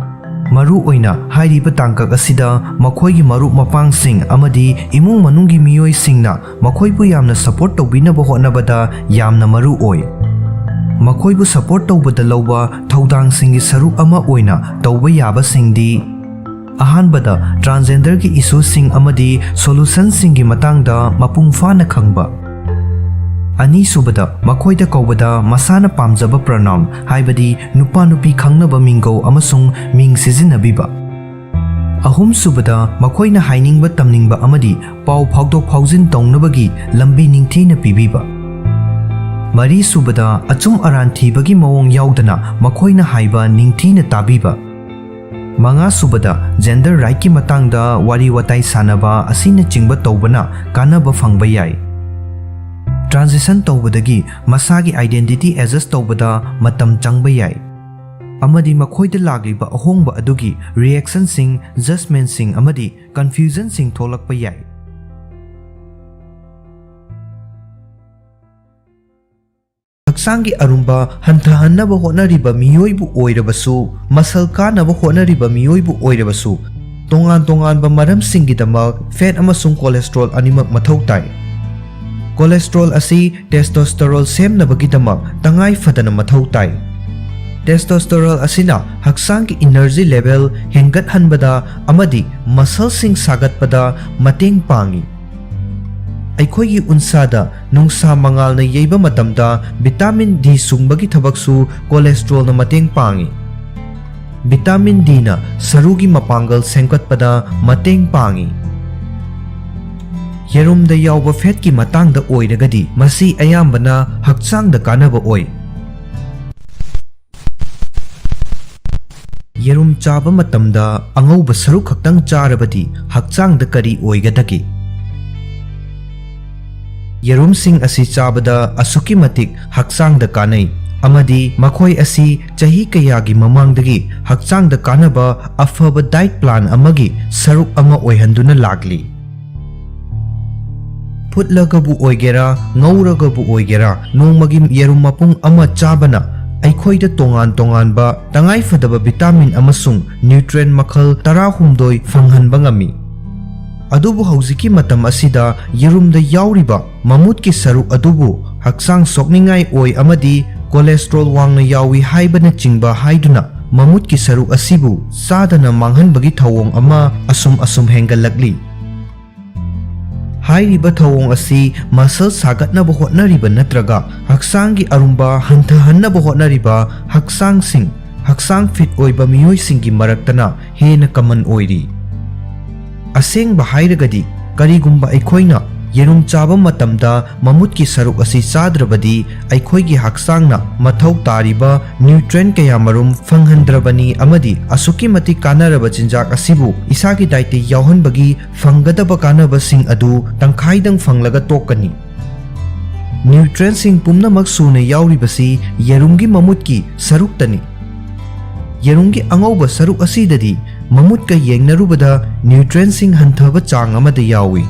ꯃꯔꯨꯑꯣꯏꯅ ꯍꯥꯏꯔꯤꯕ ꯇꯥꯡꯀꯛ ꯑꯁꯤꯗ ꯃꯈꯣꯏꯒꯤ ꯃꯔꯨꯞ ꯃꯄꯥꯡꯁꯤꯡ ꯑꯃꯗꯤ ꯏꯃꯨꯡ ꯃꯅꯨꯡꯒꯤ ꯃꯤꯑꯣꯏꯁꯤꯡꯅ ꯃꯈꯣꯏꯕꯨ ꯌꯥꯝꯅ ꯁꯄꯣꯔꯠ ꯇꯧꯕꯤꯅꯕ ꯍꯣꯠꯅꯕꯗ ꯌꯥꯝꯅ ꯃꯔꯨ ꯑꯣꯏ꯫ ꯃꯈꯣꯏꯕꯨ ꯁꯄꯣꯔꯠ ꯇꯧꯕꯗ ꯂꯧꯕ ꯊꯧꯗꯥꯡꯁꯤꯡꯒꯤ ꯁꯔꯨꯛ ꯑꯃ ꯑꯣꯏꯅ ꯇꯧꯕ ꯌꯥꯕꯁꯤꯡꯗꯤ: ꯑꯍꯥꯟꯕꯗ, ꯇ꯭ꯔꯥꯟꯁꯖꯦꯟꯗꯔꯒꯤ ꯏꯁꯨꯁꯤꯡ ꯑꯃꯗꯤ ꯁꯣꯂꯨꯁꯟꯁꯤꯡꯒꯤ ꯃꯇꯥꯡꯗ ꯃꯄꯨꯡ ꯐꯥꯅ ꯈꯪꯕ꯫ ꯑꯅꯤꯁꯨꯕꯗ, ꯃꯈꯣꯏꯗ ꯀꯧꯕꯗ ꯃꯁꯥꯅ ꯄꯥꯝꯖꯕ ꯄ꯭ꯔꯣꯅꯥꯎꯟ, ꯍꯥꯏꯕꯗꯤ ꯅꯨꯄꯥ ꯅꯨꯄꯤ ꯈꯪꯅꯕ ꯃꯤꯡꯒꯧ ꯑꯃꯁꯨꯡ ꯃꯤꯡ ꯁꯤꯖꯤꯟꯅꯕꯤꯕ꯫ ꯑꯍꯨꯝꯁꯨꯕꯗ, ꯃꯈꯣꯏꯅ ꯍꯥꯏꯅꯤꯡꯕ, ꯇꯝꯅꯤꯡꯕ ꯑꯃꯗꯤ ꯄꯥꯎ ꯐꯥꯎꯗꯣꯛ ꯐꯥꯎꯖꯤꯟ ꯇꯧꯅꯕꯒꯤ ꯂꯝꯕꯤ ꯅꯤꯡꯊꯤꯅ ꯄꯤꯕꯤꯕ꯫ ꯃꯔꯤꯁꯨꯕꯗ, ꯑꯆꯨꯝ ꯑꯔꯥꯟ ꯊꯤꯕꯒꯤ ꯃꯑꯣꯡ ꯌꯥꯎꯗꯅ ꯃꯈꯣꯏꯅ ꯍꯥꯏꯕ ꯅꯤꯡꯊꯤꯅ ꯇꯥꯕꯤꯕ꯫ ꯃꯉꯥꯁꯨꯕꯗ, ꯖꯦꯟꯗꯔ ꯔꯥꯏꯠꯀꯤ ꯃꯇꯥꯡꯗ ꯋꯥꯔꯤ ꯋꯥꯇꯥꯏ ꯁꯥꯟꯅꯕ ꯑꯁꯤꯅꯆꯤꯡꯕ ꯇꯧꯕꯅ ꯀꯥꯟꯅꯕ ꯐꯪꯕ ꯌꯥꯏ꯫ ꯇ꯭ꯔꯥꯟꯖꯤꯁꯟ ꯇꯧꯕꯗꯒꯤ ꯃꯁꯥꯒꯤ ꯑꯥꯏꯗꯦꯟꯇꯤꯇꯤ ꯑꯦꯗꯖꯁ ꯇꯧꯕꯗ ꯃꯇꯝ ꯆꯪꯕ ꯌꯥꯏ, ꯑꯃꯗꯤ ꯃꯈꯣꯏꯗ ꯂꯥꯛꯂꯤꯕ ꯑꯍꯣꯡꯕ ꯑꯗꯨꯒꯤ ꯔꯤꯑꯦꯛꯁꯟꯁꯤꯡ, ꯖꯖꯃꯦꯟꯠꯁꯤꯡ, ꯑꯃꯗꯤ ꯀꯟꯐ꯭ꯌꯨꯖꯟꯁꯤꯡ ꯊꯣꯛꯂꯛꯄ ꯌꯥꯏ꯫ ꯍꯛꯆꯥꯡꯒꯤ ꯑꯔꯨꯝꯕ ꯍꯟꯊꯍꯟꯅꯕ ꯍꯣꯠꯅꯔꯤꯕ ꯃꯤꯑꯣꯏꯕꯨ ꯑꯣꯏꯔꯕꯁꯨ, ꯃꯁꯜ ꯀꯥꯅꯕ ꯍꯣꯠꯅꯔꯤꯕ ꯃꯤꯑꯣꯏꯕꯨ ꯑꯣꯏꯔꯕꯁꯨ, ꯇꯣꯉꯥꯟ ꯇꯣꯉꯥꯟꯕ ꯃꯔꯝꯁꯤꯡꯒꯤꯗꯃꯛ ꯐꯦꯠ ꯑꯃꯁꯨꯡ ꯀꯣꯂꯦꯁꯇ꯭ꯔꯣꯜ ꯑꯅꯤꯃꯛ ꯃꯊꯧ ꯇꯥꯏ꯫ ꯀꯣꯂꯦꯁꯇ꯭ꯔꯣꯜ ꯑꯁꯤ ꯇꯦꯁꯇꯣꯁꯇꯦꯔꯣꯜ ꯁꯦꯝꯅꯕꯒꯤꯗꯃꯛ ꯇꯉꯥꯏ ꯐꯗꯅ ꯃꯊꯧ ꯇꯥꯏ꯫ ꯇꯦꯁꯇꯣꯁꯇꯦꯔꯣꯜ ꯑꯁꯤꯅ ꯍꯛꯆꯥꯡꯒꯤ ꯏꯅꯔꯖꯤ ꯂꯦꯚꯦꯜ ꯍꯦꯟꯒꯠꯍꯟꯕꯗ ꯑꯃꯗꯤ ꯃꯁꯜꯁꯤꯡ ꯁꯥꯒꯠꯄꯗ ꯃꯇꯦꯡ ꯄꯥꯡꯏ꯫ ꯑꯩꯈꯣꯏꯒꯤ ꯎꯟꯁꯥꯗ ꯅꯨꯡꯁꯥ ꯃꯉꯥꯜꯅ ꯌꯩꯕ ꯃꯇꯝꯗ ꯚꯤꯇꯥꯃꯤꯟ ꯗꯤ ꯁꯨꯡꯕꯒꯤ ꯊꯕꯛꯁꯨ ꯀꯣꯂꯦꯁꯇ꯭ꯔꯣꯜꯅ ꯃꯇꯦꯡ ꯄꯥꯡꯏ꯫ ꯚꯤꯇꯥꯃꯤꯟ ꯗꯤꯅ ꯁꯔꯨꯒꯤ ꯃꯄꯥꯡꯒꯜ ꯁꯦꯝꯒꯠꯄꯗ ꯃꯇꯦꯡ ꯄꯥꯡꯏ꯫ ꯌꯦꯔꯨꯝꯗ ꯌꯥꯎꯕ ꯐꯦꯠꯀꯤ ꯃꯇꯥꯡꯗ ꯑꯣꯏꯔꯒꯗꯤ, ꯃꯁꯤ ꯑꯌꯥꯝꯕꯅ ꯍꯛꯆꯥꯡꯗ ꯀꯥꯟꯅꯕ ꯑꯣꯏ꯫ ꯌꯦꯔꯨꯝ ꯆꯥꯕ ꯃꯇꯝꯗ ꯑꯉꯧꯕ ꯁꯔꯨꯛ ꯈꯛꯇꯪ ꯆꯥꯔꯕꯗꯤ ꯍꯛꯆꯥꯡꯗ ꯀꯔꯤ ꯑꯣꯏꯒꯗꯒꯦ? ꯌꯦꯔꯨꯝꯁꯤꯡ ꯑꯁꯤ ꯆꯥꯕꯗ ꯑꯁꯨꯛꯀꯤ ꯃꯇꯤꯛ ꯍꯛꯆꯥꯡꯗ ꯀꯥꯟꯅꯩ ꯑꯃꯗꯤ ꯃꯈꯣꯏ ꯑꯁꯤ ꯆꯍꯤ ꯀꯌꯥꯒꯤ ꯃꯃꯥꯡꯗꯒꯤ ꯍꯛꯆꯥꯡꯗ ꯀꯥꯟꯅꯕ ꯑꯐꯕ diet plan ꯑꯃꯒꯤ ꯁꯔꯨꯛ ꯑꯃ ꯑꯣꯏꯍꯟꯗꯨꯅ ꯂꯥꯛꯂꯤ꯫ ꯐꯨꯠꯂꯒꯕꯨ ꯑꯣꯏꯒꯦꯔꯥ, ꯉꯧꯔꯒꯕꯨ ꯑꯣꯏꯒꯦꯔꯥ, ꯅꯣꯡꯃꯒꯤ ꯌꯦꯔꯨꯝ ꯃꯄꯨꯡ ꯑꯃ ꯆꯥꯕꯅ ꯑꯩꯈꯣꯏꯗ ꯇꯣꯉꯥꯟ ꯇꯣꯉꯥꯟꯕ ꯇꯉꯥꯏꯐꯗꯕ vitamin ꯑꯃꯁꯨꯡ nutrient ꯃꯈꯜ ꯇꯔꯥꯍꯨꯝꯗꯣꯏ ꯐꯪꯍꯟꯕ ꯉꯝꯃꯤ꯫ ꯑꯗꯨꯕꯨ ꯍꯧꯖꯤꯛꯀꯤ ꯃꯇꯝ ꯑꯁꯤꯗ ꯌꯦꯔꯨꯝꯗ ꯌꯥꯎꯔꯤꯕ ꯃꯃꯨꯠꯀꯤ ꯁꯔꯨꯛ ꯑꯗꯨꯕꯨ ꯍꯛꯆꯥꯡ ꯁꯣꯛꯅꯤꯡꯉꯥꯏ ꯑꯣꯏ ꯑꯃꯗꯤ cholesterol ꯋꯥꯡꯅ ꯌꯥꯎꯏ ꯍꯥꯏꯕꯅꯆꯤꯡꯕ ꯍꯥꯏꯗꯨꯅ ꯃꯃꯨꯠꯀꯤ ꯁꯔꯨꯛ ꯑꯁꯤꯕꯨ ꯆꯥꯗꯅ ꯃꯥꯡꯍꯟꯕꯒꯤ ꯊꯧꯑꯣꯡ ꯑꯃ ꯑꯁꯨꯝ ꯑꯁꯨꯝ ꯍꯦꯟꯒꯠꯂꯛꯂꯤ꯫ ꯍꯥꯏꯔꯤꯕ ꯊꯧꯑꯣꯡ ꯑꯁꯤ muscle ꯁꯥꯒꯠꯅꯕ ꯍꯣꯠꯅꯔꯤꯕ ꯅꯠꯇ꯭ꯔꯒ ꯍꯛꯆꯥꯡꯒꯤ ꯑꯔꯨꯝꯕ ꯍꯟꯊꯍꯟꯅꯕ ꯍꯣꯠꯅꯔꯤꯕ ꯍꯛꯆꯥꯡꯁꯤꯡ, ꯍꯛꯆꯥꯡ fit ꯑꯣꯏꯕ ꯃꯤꯑꯣꯏꯁꯤꯡꯒꯤ ꯃꯔꯛꯇꯅ ꯍꯦꯟꯅ common ꯑꯣꯏꯔꯤ꯫ ꯑꯁꯦꯡꯕ ꯍꯥꯏꯔꯒꯗꯤ, ꯀꯔꯤꯒꯨꯝꯕ ꯑꯩꯈꯣꯏꯅ ꯌꯦꯔꯨꯝ ꯆꯥꯕ ꯃꯇꯝꯗ ꯃꯃꯨꯠꯀꯤ ꯁꯔꯨꯛ ꯑꯁꯤ ꯆꯥꯗ꯭ꯔꯕꯗꯤ, ꯑꯩꯈꯣꯏꯒꯤ ꯍꯛꯆꯥꯡꯅ ꯃꯊꯧ ꯇꯥꯔꯤꯕ nutrient ꯀꯌꯥꯃꯔꯨꯝ ꯐꯪꯍꯟꯗ꯭ꯔꯕꯅꯤ ꯑꯃꯗꯤ ꯑꯁꯨꯛꯀꯤ ꯃꯇꯤꯛ ꯀꯥꯟꯅꯔꯕ ꯆꯤꯟꯖꯥꯛ ꯑꯁꯤꯕꯨ ꯏꯁꯥꯒꯤ dietꯇ ꯌꯥꯎꯍꯟꯕꯒꯤ ꯐꯪꯒꯗꯕ ꯀꯥꯟꯅꯕꯁꯤꯡ ꯑꯗꯨ ꯇꯪꯈꯥꯏꯗꯪ ꯐꯪꯂꯒ ꯇꯣꯛꯀꯅꯤ꯫ Nutrientꯁꯤꯡ ꯄꯨꯝꯅꯃꯛ ꯁꯨꯅ ꯌꯥꯎꯔꯤꯕꯁꯤ ꯌꯦꯔꯨꯝꯒꯤ ꯃꯃꯨꯠꯀꯤ ꯁꯔꯨꯛꯇꯅꯤ꯫ ꯌꯦꯔꯨꯝꯒꯤ ꯑꯉꯧꯕ ꯁꯔꯨꯛ ꯑꯁꯤꯗꯗꯤ ꯃꯃꯨꯠꯀ ꯌꯦꯡꯅꯔꯨꯕꯗ nutrientꯁꯤꯡ ꯍꯟꯊꯕ ꯆꯥꯡ ꯑꯃꯗ ꯌꯥꯎꯏ꯫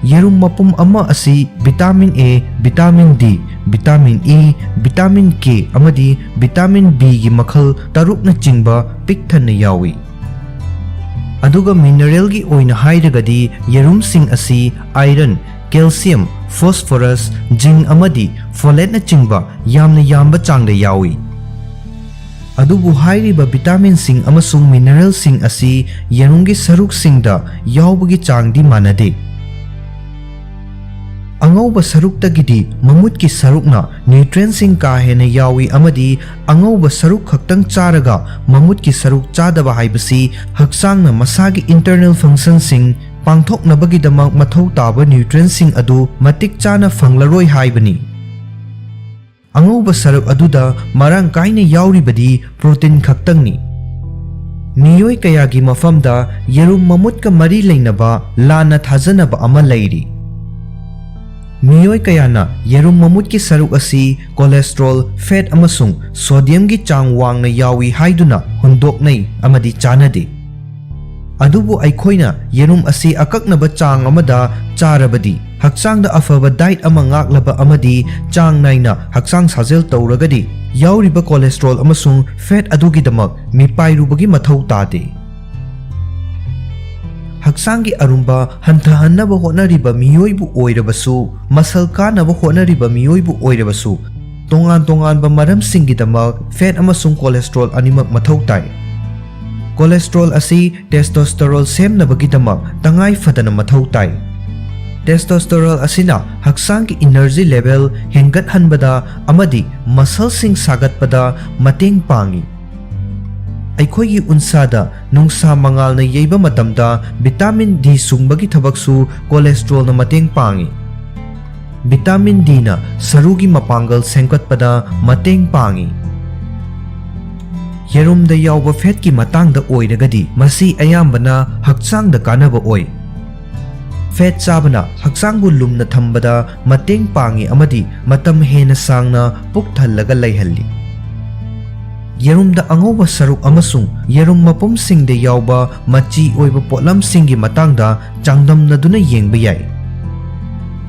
ꯌꯦꯔꯨꯝ ꯃꯄꯨꯝ ꯑꯃ ꯑꯁꯤ vitamin A, vitamin D, vitamin E, vitamin K ꯑꯃꯗꯤ vitamin Bꯒꯤ ꯃꯈꯜ ꯇꯔꯨꯛꯅꯆꯤꯡꯕ ꯄꯤꯛ ꯊꯟꯅ ꯌꯥꯎꯏ꯫ ꯑꯗꯨꯒ mineralꯒꯤ ꯑꯣꯏꯅ ꯍꯥꯏꯔꯒꯗꯤ ꯌꯦꯔꯨꯝꯁꯤꯡ ꯑꯁꯤ iron, calcium, phosphorus, zinc ꯑꯃꯗꯤ folateꯅꯆꯤꯡꯕ ꯌꯥꯝꯅ ꯌꯥꯝꯕ ꯆꯥꯡꯗ ꯌꯥꯎꯏ꯫ ꯑꯗꯨꯕꯨ ꯍꯥꯏꯔꯤꯕ vitaminꯁꯤꯡ ꯑꯃꯁꯨꯡ mineralꯁꯤꯡ ꯑꯁꯤ ꯌꯦꯔꯨꯝꯒꯤ ꯁꯔꯨꯛꯁꯤꯡꯗ ꯌꯥꯎꯕꯒꯤ ꯆꯥꯡꯗꯤ ꯃꯥꯟꯅꯗꯦ꯫ ꯑꯉꯧꯕ ꯁꯔꯨꯛꯇꯒꯤꯗꯤ ꯃꯃꯨꯠꯀꯤ ꯁꯔꯨꯛꯅ nutrientꯁꯤꯡ ꯀꯥ ꯍꯦꯟꯅ ꯌꯥꯎꯏ ꯑꯃꯗꯤ ꯑꯉꯧꯕ ꯁꯔꯨꯛ ꯈꯛꯇꯪ ꯆꯥꯔꯒ ꯃꯃꯨꯠꯀꯤ ꯁꯔꯨꯛ ꯆꯥꯗꯕ ꯍꯥꯏꯕꯁꯤ ꯍꯛꯆꯥꯡꯅ ꯃꯁꯥꯒꯤ internal functionꯁꯤꯡ ꯄꯥꯡꯊꯣꯛꯅꯕꯒꯤꯗꯃꯛ ꯃꯊꯧ ꯇꯥꯕ nutrientꯁꯤꯡ ꯑꯗꯨ ꯃꯇꯤꯛ ꯆꯥꯅ ꯐꯪꯂꯔꯣꯏ ꯍꯥꯏꯕꯅꯤ꯫ ꯑꯉꯧꯕ ꯁꯔꯨꯛ ꯑꯗꯨꯗ ꯃꯔꯥꯡ ꯀꯥꯏꯅ ꯌꯥꯎꯔꯤꯕꯗꯤ protein ꯈꯛꯇꯪꯅꯤ꯫ ꯃꯤꯑꯣꯏ ꯀꯌꯥꯒꯤ ꯃꯐꯝꯗ ꯌꯦꯔꯨꯝ ꯃꯃꯨꯠꯀ ꯃꯔꯤ ꯂꯩꯅꯕ ꯂꯥꯟꯅ ꯊꯥꯖꯅꯕ ꯑꯃ ꯂꯩꯔꯤ꯫ ꯃꯤꯑꯣꯏ ꯀꯌꯥꯅ ꯌꯦꯔꯨꯝ ꯃꯃꯨꯠꯀꯤ ꯁꯔꯨꯛ ꯑꯁꯤ cholesterol, fat ꯑꯃꯁꯨꯡ sodiumꯒꯤ ꯆꯥꯡ ꯋꯥꯡꯅ ꯌꯥꯎꯏ ꯍꯥꯏꯗꯨꯅ ꯍꯨꯟꯗꯣꯛꯅꯩ ꯑꯃꯗꯤ ꯆꯥꯅꯗꯦ꯫ ꯑꯗꯨꯕꯨ ꯑꯩꯈꯣꯏꯅ ꯌꯦꯔꯨꯝ ꯑꯁꯤ ꯑꯀꯛꯅꯕ ꯆꯥꯡ ꯑꯃꯗ ꯆꯥꯔꯕꯗꯤ, ꯍꯛꯆꯥꯡꯗ ꯑꯐꯕ diet ꯑꯃ ꯉꯥꯛꯂꯕ ꯑꯃꯗꯤ ꯆꯥꯡ ꯅꯥꯏꯅ ꯍꯛꯆꯥꯡ ꯁꯥꯖꯦꯜ ꯇꯧꯔꯒꯗꯤ, ꯌꯥꯎꯔꯤꯕ cholesterol ꯑꯃꯁꯨꯡ fat ꯑꯗꯨꯒꯤꯗꯃꯛ ꯃꯤꯄꯥꯏꯔꯨꯕꯒꯤ ꯃꯊꯧ ꯇꯥꯗꯦ꯫ ꯍꯛꯆꯥꯡꯒꯤ ꯑꯔꯨꯝꯕ ꯍꯟꯊꯍꯟꯅꯕ ꯍꯣꯠꯅꯔꯤꯕ ꯃꯤꯑꯣꯏꯕꯨ ꯑꯣꯏꯔꯕꯁꯨ, muscle ꯀꯥꯅꯕ ꯍꯣꯠꯅꯔꯤꯕ ꯃꯤꯑꯣꯏꯕꯨ ꯑꯣꯏꯔꯕꯁꯨ, ꯇꯣꯉꯥꯟ ꯇꯣꯉꯥꯟꯕ ꯃꯔꯝꯁꯤꯡꯒꯤꯗꯃꯛ fat ꯑꯃꯁꯨꯡ cholesterol ꯑꯅꯤꯃꯛ ꯃꯊꯧ ꯇꯥꯏ꯫ Cholesterol ꯑꯁꯤ testosterone ꯁꯦꯝꯅꯕꯒꯤꯗꯃꯛ ꯇꯉꯥꯏ ꯐꯗꯅ ꯃꯊꯧ ꯇꯥꯏ꯫ Testosterone ꯑꯁꯤꯅ ꯍꯛꯆꯥꯡꯒꯤ energy level ꯍꯦꯟꯒꯠꯍꯟꯕꯗ ꯑꯃꯗꯤ muscleꯁꯤꯡ ꯁꯥꯒꯠꯄꯗ ꯃꯇꯦꯡ ꯄꯥꯡꯏ꯫ ꯑꯩꯈꯣꯏꯒꯤ ꯎꯟꯁꯥꯗ ꯅꯨꯡꯁꯥ ꯃꯉꯥꯜꯅ ꯌꯩꯕ ꯃꯇꯝꯗ vitamin D ꯁꯨꯡꯕꯒꯤ ꯊꯕꯛꯁꯨ cholesterolꯅ ꯃꯇꯦꯡ ꯄꯥꯡꯏ꯫ Vitamin Dꯅ ꯁꯔꯨꯒꯤ ꯃꯄꯥꯡꯒꯜ ꯁꯦꯝꯒꯠꯄꯗ ꯃꯇꯦꯡ ꯄꯥꯡꯏ꯫ ꯌꯦꯔꯨꯝꯗ ꯌꯥꯎꯕ fatꯀꯤ ꯃꯇꯥꯡꯗ ꯑꯣꯏꯔꯒꯗꯤ, ꯃꯁꯤ ꯑꯌꯥꯝꯕꯅ ꯍꯛꯆꯥꯡꯗ ꯀꯥꯟꯅꯕ ꯑꯣꯏ꯫ Fat ꯆꯥꯕꯅ ꯍꯛꯆꯥꯡꯕꯨ ꯂꯨꯝꯅ ꯊꯝꯕꯗ ꯃꯇꯦꯡ ꯄꯥꯡꯏ ꯑꯃꯗꯤ ꯃꯇꯝ ꯍꯦꯟꯅ ꯁꯥꯡꯅ ꯄꯨꯛ ꯊꯜꯂꯒ ꯂꯩꯍꯜꯂꯤ꯫ ꯌꯦꯔꯨꯝꯗ ꯑꯉꯧꯕ ꯁꯔꯨꯛ ꯑꯃꯁꯨꯡ ꯌꯦꯔꯨꯝ ꯃꯄꯨꯝꯁꯤꯡꯗ ꯌꯥꯎꯕ ꯃꯆꯤ ꯑꯣꯏꯕ ꯄꯣꯠꯂꯝꯁꯤꯡꯒꯤ ꯃꯇꯥꯡꯗ ꯆꯥꯡꯗꯝꯅꯗꯨꯅ ꯌꯦꯡꯕ ꯌꯥꯏ꯫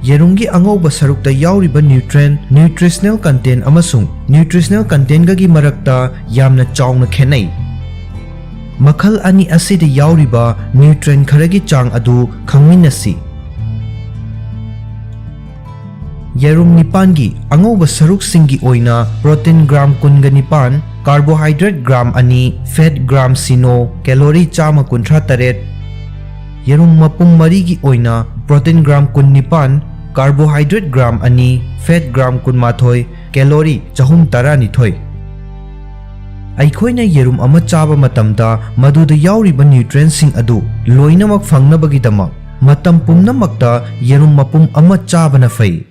ꯌꯦꯔꯨꯝꯒꯤ ꯑꯉꯧꯕ ꯁꯔꯨꯛꯇ ꯌꯥꯎꯔꯤꯕ nutrient, nutritional content ꯑꯃꯁꯨꯡ nutritional contentꯒꯒꯤ ꯃꯔꯛꯇ ꯌꯥꯝꯅ ꯆꯥꯎꯅ ꯈꯦꯠꯅꯩ꯫ ꯃꯈꯜ ꯑꯅꯤ ꯑꯁꯤꯗ ꯌꯥꯎꯔꯤꯕ nutrient ꯈꯔꯒꯤ ꯆꯥꯡ ꯑꯗꯨ ꯈꯪꯃꯤꯟꯅꯁꯤ꯫ ꯌꯦꯔꯨꯝ ꯅꯤꯄꯥꯟꯒꯤ ꯑꯉꯧꯕ ꯁꯔꯨꯛꯁꯤꯡꯒꯤ ꯑꯣꯏꯅ protein gram ꯀꯨꯟꯒ ꯅꯤꯄꯥꯟ, carbohydrate gram ꯑꯅꯤ, fat gram ꯁꯤꯅꯣ, calorie ꯆꯥꯝꯃ ꯀꯨꯟꯊ꯭ꯔꯥ ꯇꯔꯦꯠ꯫ ꯌꯦꯔꯨꯝ ꯃꯄꯨꯝ ꯃꯔꯤꯒꯤ ꯑꯣꯏꯅ protein gram ꯀꯨꯟꯅꯤꯄꯥꯟ, carbohydrate gram ꯑꯅꯤ, fat gram ꯀꯨꯟꯃꯥꯊꯣꯏ, calorie ꯆꯍꯨꯝ ꯇꯔꯥꯅꯤꯊꯣꯏ꯫ ꯑꯩꯈꯣꯏꯅ ꯌꯦꯔꯨꯝ ꯑꯃ ꯆꯥꯕ ꯃꯇꯝꯗ ꯃꯗꯨꯗ ꯌꯥꯎꯔꯤꯕ nutrientꯁꯤꯡ ꯑꯗꯨ ꯂꯣꯏꯅꯃꯛ ꯐꯪꯅꯕꯒꯤꯗꯃꯛ ꯃꯇꯝ ꯄꯨꯝꯅꯃꯛꯇ ꯌꯦꯔꯨꯝ ꯃꯄꯨꯝ ꯑꯃ ꯆꯥꯕꯅ ꯐꯩ꯫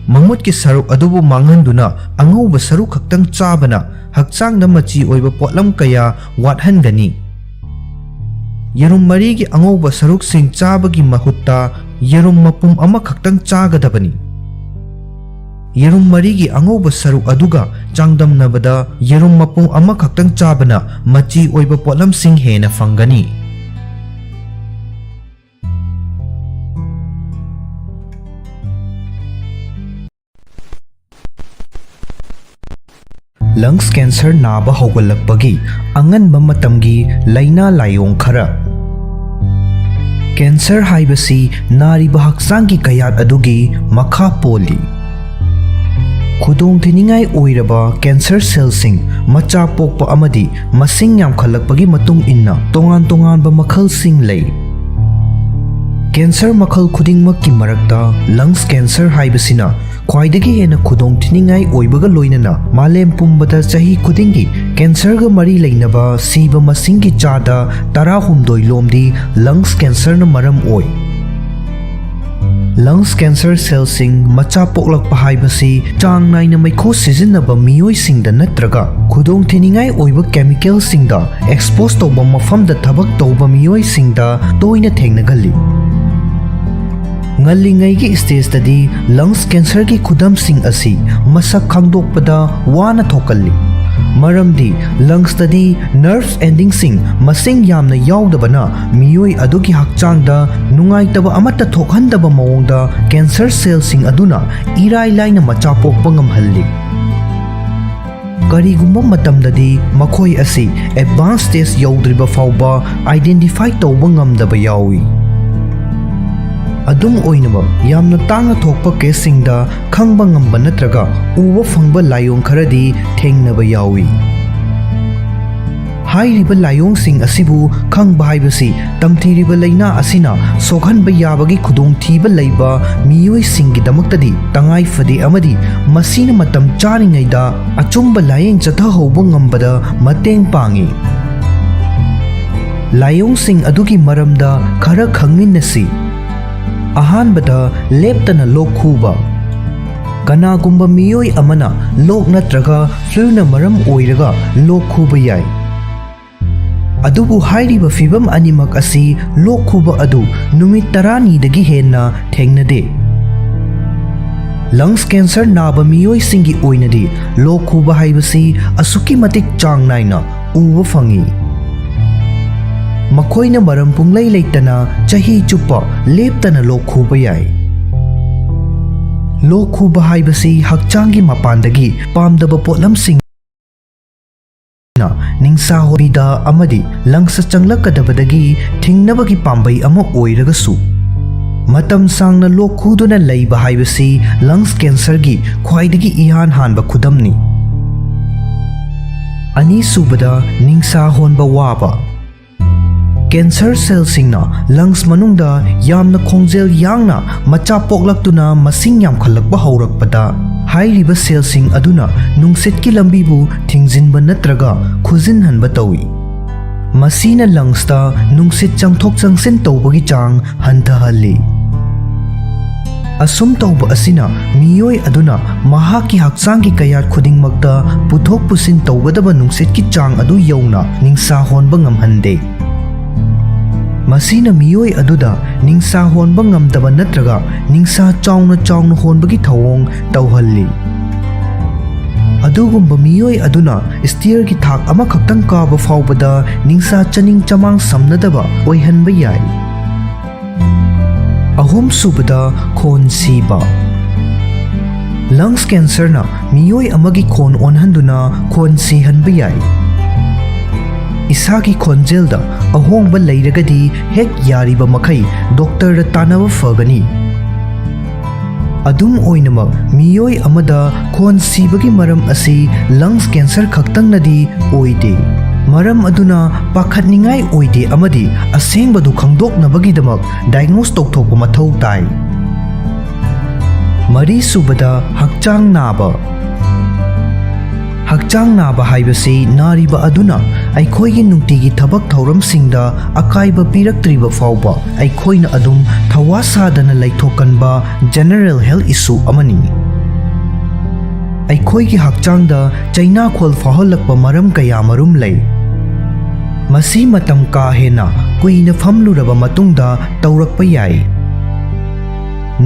ꯃꯃꯨꯠꯀꯤ ꯁꯔꯨꯛ ꯑꯗꯨꯕꯨ ꯃꯥꯡꯍꯟꯗꯨꯅ ꯑꯉꯧꯕ ꯁꯔꯨꯛ ꯈꯛꯇꯪ ꯆꯥꯕꯅ ꯍꯛꯆꯥꯡꯗ ꯃꯆꯤ ꯑꯣꯏꯕ ꯄꯣꯠꯂꯝ ꯀꯌꯥ ꯋꯥꯠꯍꯟꯒꯅꯤ꯫ ꯌꯦꯔꯨꯝ ꯃꯔꯤꯒꯤ ꯑꯉꯧꯕ ꯁꯔꯨꯛꯁꯤꯡ ꯆꯥꯕꯒꯤ ꯃꯍꯨꯠꯇ ꯌꯦꯔꯨꯝ ꯃꯄꯨꯝ ꯑꯃꯈꯛꯇꯪ ꯆꯥꯒꯗꯕꯅꯤ꯫ ꯌꯦꯔꯨꯝ ꯃꯔꯤꯒꯤ ꯑꯉꯧꯕ ꯁꯔꯨꯛ ꯑꯗꯨꯒ ꯆꯥꯡꯗꯝꯅꯕꯗ ꯌꯦꯔꯨꯝ ꯃꯄꯨꯝ ꯑꯃꯈꯛꯇꯪ ꯆꯥꯕꯅ ꯃꯆꯤ ꯑꯣꯏꯕ ꯄꯣꯠꯂꯝꯁꯤꯡ ꯍꯦꯟꯅ ꯐꯪꯒꯅꯤ꯫ ꯂꯪꯁ ꯀꯦꯟꯁꯔ ꯅꯥꯕ ꯍꯧꯒꯠꯂꯛꯄꯒꯤ ꯑꯉꯟꯕ ꯃꯇꯝꯒꯤ ꯂꯥꯏꯅꯥ ꯂꯥꯏꯑꯣꯡ ꯈꯔ꯫ ꯀꯦꯟꯁꯔ ꯍꯥꯏꯕꯁꯤ ꯅꯥꯔꯤꯕ ꯍꯛꯆꯥꯡꯒꯤ ꯀꯌꯥꯠ ꯑꯗꯨꯒꯤ ꯃꯈꯥ ꯄꯣꯜꯂꯤ꯫ ꯈꯨꯗꯣꯡꯊꯤꯅꯤꯡꯉꯥꯏ ꯑꯣꯏꯔꯕ ꯀꯦꯟꯁꯔ ꯁꯦꯜꯁꯤꯡ ꯃꯆꯥ ꯄꯣꯛꯄ ꯑꯃꯗꯤ ꯃꯁꯤꯡ ꯌꯥꯝꯈꯠꯂꯛꯄꯒꯤ ꯃꯇꯨꯡ ꯏꯟꯅ ꯇꯣꯉꯥꯟ ꯇꯣꯉꯥꯟꯕ ꯃꯈꯜꯁꯤꯡ ꯂꯩ꯫ ꯀꯦꯟꯁꯔ ꯃꯈꯜ ꯈꯨꯗꯤꯡꯃꯛꯀꯤ ꯃꯔꯛꯇ ꯂꯪꯁ ꯀꯦꯟꯁꯔ ꯍꯥꯏꯕꯁꯤꯅ ꯈ꯭ꯋꯥꯏꯗꯒꯤ ꯍꯦꯟꯅ ꯈꯨꯗꯣꯡꯊꯤꯅꯤꯡꯉꯥꯏ ꯑꯣꯏꯕꯒ ꯂꯣꯏꯅꯅ ꯃꯥꯂꯦꯝ ꯄꯨꯝꯕꯗ ꯆꯍꯤ ꯈꯨꯗꯤꯡꯒꯤ ꯀꯦꯟꯁꯔꯒ ꯃꯔꯤ ꯂꯩꯅꯕ ꯁꯤꯕ ꯃꯁꯤꯡꯒꯤ ꯆꯥꯗ ꯇꯔꯥꯍꯨꯝꯗꯣꯏ ꯂꯣꯝꯗꯤ ꯂꯪꯁ ꯀꯦꯟꯁꯔꯅ ꯃꯔꯝ ꯑꯣꯏ꯫ ꯂꯪꯁ ꯀꯦꯟꯁꯔ ꯁꯦꯜꯁꯤꯡ ꯃꯆꯥ ꯄꯣꯛꯂꯛꯄ ꯍꯥꯏꯕꯁꯤ ꯆꯥꯡ ꯅꯥꯏꯅ ꯃꯩꯈꯨ ꯁꯤꯖꯤꯟꯅꯕ ꯃꯤꯑꯣꯏꯁꯤꯡꯗ ꯅꯠꯇ꯭ꯔꯒ ꯈꯨꯗꯣꯡꯊꯤꯅꯤꯡꯉꯥꯏ ꯑꯣꯏꯕ ꯀꯦꯃꯤꯀꯦꯜꯁꯤꯡꯗ ꯑꯦꯛꯁꯄꯣꯖ ꯇꯧꯕ ꯃꯐꯝꯗ ꯊꯕꯛ ꯇꯧꯕ ꯃꯤꯑꯣꯏꯁꯤꯡꯗ ꯇꯣꯏꯅ ꯊꯦꯡꯅꯒꯜꯂꯤ꯫ ꯉꯜꯂꯤꯉꯩꯒꯤ ꯁ꯭ꯇꯦꯖꯇꯗꯤ ꯂꯪꯁ ꯀꯦꯟꯁꯔꯒꯤ ꯈꯨꯗꯝꯁꯤꯡ ꯑꯁꯤ ꯃꯁꯛ ꯈꯪꯗꯣꯛꯄꯗ ꯋꯥꯅ ꯊꯣꯛꯀꯜꯂꯤ, ꯃꯔꯝꯗꯤ ꯂꯪꯁꯇꯗꯤ ꯅꯔꯚ ꯑꯦꯟꯗꯤꯡꯁꯤꯡ ꯃꯁꯤꯡ ꯌꯥꯝꯅ ꯌꯥꯎꯗꯕꯅ ꯃꯤꯑꯣꯏ ꯑꯗꯨꯒꯤ ꯍꯛꯆꯥꯡꯗ ꯅꯨꯡꯉꯥꯏꯇꯕ ꯑꯃꯠꯇ ꯊꯣꯛꯍꯟꯗꯕ ꯃꯑꯣꯡꯗ ꯀꯦꯟꯁꯔ ꯁꯦꯜꯁꯤꯡ ꯑꯗꯨꯅ ꯏꯔꯥꯏ ꯂꯥꯏꯅ ꯃꯆꯥ ꯄꯣꯛꯄ ꯉꯝꯍꯜꯂꯤ꯫ ꯀꯔꯤꯒꯨꯝꯕ ꯃꯇꯝꯗꯗꯤ ꯃꯈꯣꯏ ꯑꯁꯤ ꯑꯦꯗꯚꯥꯟꯁ ꯁ꯭ꯇꯦꯖ ꯌꯧꯗ꯭ꯔꯤꯕ ꯐꯥꯎꯕ ꯑꯥꯏꯗꯦꯟꯇꯤꯐꯥꯏ ꯇꯧꯕ ꯉꯝꯗꯕ ꯌꯥꯎꯏ꯫ ꯑꯗꯨꯝ ꯑꯣꯏꯅꯃꯛ, ꯌꯥꯝꯅ ꯇꯥꯡꯅ ꯊꯣꯛꯄ ꯀꯦꯁꯁꯤꯡꯗ ꯈꯪꯕ ꯉꯝꯕ ꯅꯠꯇ꯭ꯔꯒ ꯎꯕ ꯐꯪꯕ ꯂꯥꯏꯑꯣꯡ ꯈꯔꯗꯤ ꯊꯦꯡꯅꯕ ꯌꯥꯎꯏ꯫ ꯍꯥꯏꯔꯤꯕ ꯂꯥꯏꯑꯣꯡꯁꯤꯡ ꯑꯁꯤꯕꯨ ꯈꯪꯕ ꯍꯥꯏꯕꯁꯤ ꯇꯝꯊꯤꯔꯤꯕ ꯂꯥꯏꯅꯥ ꯑꯁꯤꯅ ꯁꯣꯛꯍꯟꯕ ꯌꯥꯕꯒꯤ ꯈꯨꯗꯣꯡꯊꯤꯕ ꯂꯩꯕ ꯃꯤꯑꯣꯏꯁꯤꯡꯒꯤꯗꯃꯛꯇꯗꯤ ꯇꯉꯥꯏ ꯐꯗꯦ ꯑꯃꯗꯤ ꯃꯁꯤꯅ ꯃꯇꯝ ꯆꯥꯔꯤꯉꯩꯗ ꯑꯆꯨꯝꯕ ꯂꯥꯌꯦꯡ ꯆꯠꯊꯍꯧꯕ ꯉꯝꯕꯗ ꯃꯇꯦꯡ ꯄꯥꯡꯏ꯫ ꯂꯥꯏꯑꯣꯡꯁꯤꯡ ꯑꯗꯨꯒꯤ ꯃꯔꯝꯗ ꯈꯔ ꯈꯪꯃꯤꯟꯅꯁꯤ꯫ ꯑꯍꯥꯟꯕꯗ, ꯂꯦꯞꯇꯅ ꯂꯣꯛ ꯈꯨꯕ꯫ ꯀꯅꯥꯒꯨꯝꯕ ꯃꯤꯑꯣꯏ ꯑꯃꯅ ꯂꯣꯛ ꯅꯠꯇ꯭ꯔꯒ ꯐ꯭ꯂꯨꯅ ꯃꯔꯝ ꯑꯣꯏꯔꯒ ꯂꯣꯛ ꯈꯨꯕ ꯌꯥꯏ꯫ ꯑꯗꯨꯕꯨ ꯍꯥꯏꯔꯤꯕ ꯐꯤꯚꯝ ꯑꯅꯤꯃꯛ ꯑꯁꯤ ꯂꯣꯛ ꯈꯨꯕ ꯑꯗꯨ ꯅꯨꯃꯤꯠ ꯇꯔꯥꯅꯤꯗꯒꯤ ꯍꯦꯟꯅ ꯊꯦꯡꯅꯗꯦ꯫ ꯂꯪꯁ ꯀꯦꯟꯁꯔ ꯅꯥꯕ ꯃꯤꯑꯣꯏꯁꯤꯡꯒꯤ ꯑꯣꯏꯅꯗꯤ ꯂꯣꯛ ꯈꯨꯕ ꯍꯥꯏꯕꯁꯤ ꯑꯁꯨꯛꯀꯤ ꯃꯇꯤꯛ ꯆꯥꯡ ꯅꯥꯏꯅ ꯎꯕ ꯐꯪꯏ꯫ ꯃꯈꯣꯏꯅ ꯃꯔꯝ ꯄꯨꯡꯂꯩ ꯂꯩꯇꯅ ꯆꯍꯤ ꯆꯨꯞꯄ ꯂꯦꯞꯇꯅ ꯂꯣꯛ ꯈꯨꯕ ꯌꯥꯏ꯫ ꯂꯣꯛ ꯈꯨꯕ ꯍꯥꯏꯕꯁꯤ ꯍꯛꯆꯥꯡꯒꯤ ꯃꯄꯥꯟꯗꯒꯤ ꯄꯥꯝꯗꯕ ꯄꯣꯠꯂꯝꯁꯤꯡ ꯅꯤꯡꯁꯥ ꯍꯣꯟꯕꯤꯗ ꯑꯃꯗꯤ ꯂꯪꯁ ꯆꯪꯂꯛꯀꯗꯕꯗꯒꯤ ꯊꯤꯡꯅꯕꯒꯤ ꯄꯥꯝꯕꯩ ꯑꯃ ꯑꯣꯏꯔꯒꯁꯨ, ꯃꯇꯝ ꯁꯥꯡꯅ ꯂꯣꯛ ꯈꯨꯗꯨꯅ ꯂꯩꯕ ꯍꯥꯏꯕꯁꯤ ꯂꯪꯁ ꯀꯦꯟꯁꯔꯒꯤ ꯈ꯭ꯋꯥꯏꯗꯒꯤ ꯏꯍꯥꯟ ꯍꯥꯟꯕ ꯈꯨꯗꯝꯅꯤ꯫ ꯑꯅꯤꯁꯨꯕꯗ, ꯅꯤꯡꯁꯥ ꯍꯣꯟꯕ ꯋꯥꯕ꯫ ꯀꯦꯟꯁꯔ ꯁꯦꯜꯁꯤꯡꯅ ꯂꯪꯁ ꯃꯅꯨꯡꯗ ꯌꯥꯝꯅ ꯈꯣꯡꯖꯦꯜ ꯌꯥꯡꯅ ꯃꯆꯥ ꯄꯣꯛꯂꯛꯇꯨꯅ ꯃꯁꯤꯡ ꯌꯥꯝꯈꯠꯂꯛꯄ ꯍꯧꯔꯛꯄꯗ, ꯍꯥꯏꯔꯤꯕ ꯁꯦꯜꯁꯤꯡ ꯑꯗꯨꯅ ꯅꯨꯡꯁꯤꯠꯀꯤ ꯂꯝꯕꯤꯕꯨ ꯊꯤꯡꯖꯤꯟꯕ ꯅꯠꯇ꯭ꯔꯒ ꯈꯨꯖꯤꯟꯍꯟꯕ ꯇꯧꯏ꯫ ꯃꯁꯤꯅ ꯂꯪꯁꯇ ꯅꯨꯡꯁꯤꯠ ꯆꯪꯊꯣꯛ ꯆꯪꯁꯤꯟ ꯇꯧꯕꯒꯤ ꯆꯥꯡ ꯍꯟꯊꯍꯜꯂꯤ꯫ ꯑꯁꯨꯝ ꯇꯧꯕ ꯑꯁꯤꯅ ꯃꯤꯑꯣꯏ ꯑꯗꯨꯅ ꯃꯍꯥꯛꯀꯤ ꯍꯛꯆꯥꯡꯒꯤ ꯀꯌꯥꯠ ꯈꯨꯗꯤꯡꯃꯛꯇ ꯄꯨꯊꯣꯛ ꯄꯨꯁꯤꯟ ꯇꯧꯒꯗꯕ ꯅꯨꯡꯁꯤꯠꯀꯤ ꯆꯥꯡ ꯑꯗꯨ ꯌꯧꯅ ꯅꯤꯡꯁꯥ ꯍꯣꯟꯕ ꯉꯝꯍꯟꯗꯦ꯫ ꯃꯁꯤꯅ ꯃꯤꯑꯣꯏ ꯑꯗꯨꯗ ꯅꯤꯡꯁꯥ ꯍꯣꯟꯕ ꯉꯝꯗꯕ ꯅꯠꯇ꯭ꯔꯒ ꯅꯤꯡꯁꯥ ꯆꯥꯎꯅ ꯆꯥꯎꯅ ꯍꯣꯟꯕꯒꯤ ꯊꯧꯑꯣꯡ ꯇꯧꯍꯜꯂꯤ꯫ ꯑꯗꯨꯒꯨꯝꯕ ꯃꯤꯑꯣꯏ ꯑꯗꯨꯅ ꯁ꯭ꯇꯤꯌꯔꯒꯤ ꯊꯥꯛ ꯑꯃꯈꯛꯇꯪ ꯀꯥꯕ ꯐꯥꯎꯕꯗ ꯅꯤꯡꯁꯥ ꯆꯅꯤꯡ ꯆꯃꯥꯡ ꯁꯝꯅꯗꯕ ꯑꯣꯏꯍꯟꯕ ꯌꯥꯏ꯫ ꯑꯍꯨꯝꯁꯨꯕꯗ, ꯈꯣꯟ ꯁꯤꯕ꯫ ꯂꯪꯁ ꯀꯦꯟꯁꯔꯅ ꯃꯤꯑꯣꯏ ꯑꯃꯒꯤ ꯈꯣꯟ ꯑꯣꯟꯍꯟꯗꯨꯅ ꯈꯣꯟ ꯁꯤꯍꯟꯕ ꯌꯥꯏ꯫ ꯏꯁꯥꯒꯤ ꯈꯣꯟꯖꯦꯜꯗ ꯑꯍꯣꯡꯕ ꯂꯩꯔꯒꯗꯤ ꯍꯦꯛ ꯌꯥꯔꯤꯕ ꯃꯈꯩ ꯗꯣꯛꯇꯔꯗ ꯇꯥꯟꯅꯕ ꯐꯒꯅꯤ꯫ ꯑꯗꯨꯝ ꯑꯣꯏꯅꯃꯛ, ꯃꯤꯑꯣꯏ ꯑꯃꯗ ꯈꯣꯟ ꯁꯤꯕꯒꯤ ꯃꯔꯝ ꯑꯁꯤ ꯂꯪꯁ ꯀꯦꯟꯁꯔ ꯈꯛꯇꯪꯅꯗꯤ ꯑꯣꯏꯗꯦ꯫ ꯃꯔꯝ ꯑꯗꯨꯅ ꯄꯥꯈꯠꯅꯤꯡꯉꯥꯏ ꯑꯣꯏꯗꯦ ꯑꯃꯗꯤ ꯑꯁꯦꯡꯕꯗꯨ ꯈꯪꯗꯣꯛꯅꯕꯒꯤꯗꯃꯛ ꯗꯥꯏꯒꯅꯣꯁ ꯇꯧꯊꯣꯛꯄ ꯃꯊꯧ ꯇꯥꯏ꯫ ꯃꯔꯤꯁꯨꯕꯗ, ꯍꯛꯆꯥꯡ ꯅꯥꯕ꯫ ꯍꯛꯆꯥꯡ ꯅꯥꯕ ꯍꯥꯏꯕꯁꯤ ꯅꯥꯔꯤꯕ ꯑꯗꯨꯅ ꯑꯩꯈꯣꯏꯒꯤ ꯅꯨꯡꯇꯤꯒꯤ ꯊꯕꯛ ꯊꯧꯔꯝꯁꯤꯡꯗ ꯑꯀꯥꯏꯕ ꯄꯤꯔꯛꯇ꯭ꯔꯤꯕ ꯐꯥꯎꯕ ꯑꯩꯈꯣꯏꯅ ꯑꯗꯨꯝ ꯊꯋꯥ ꯁꯥꯗꯅ ꯂꯩꯊꯣꯛꯀꯟꯕ ꯖꯦꯅꯔꯦꯜ ꯍꯦꯜꯊ ꯏꯁꯨ ꯑꯃꯅꯤ꯫ ꯑꯩꯈꯣꯏꯒꯤ ꯍꯛꯆꯥꯡꯗ ꯆꯩꯅꯥꯈꯣꯜ ꯐꯥꯎꯍꯜꯂꯛꯄ ꯃꯔꯝ ꯀꯌꯥ ꯃꯔꯨꯝ ꯂꯩ꯫ ꯃꯁꯤ ꯃꯇꯝ ꯀꯥ ꯍꯦꯟꯅ ꯀꯨꯏꯅ ꯐꯝꯂꯨꯔꯕ ꯃꯇꯨꯡꯗ ꯇꯧꯔꯛꯄ ꯌꯥꯏ,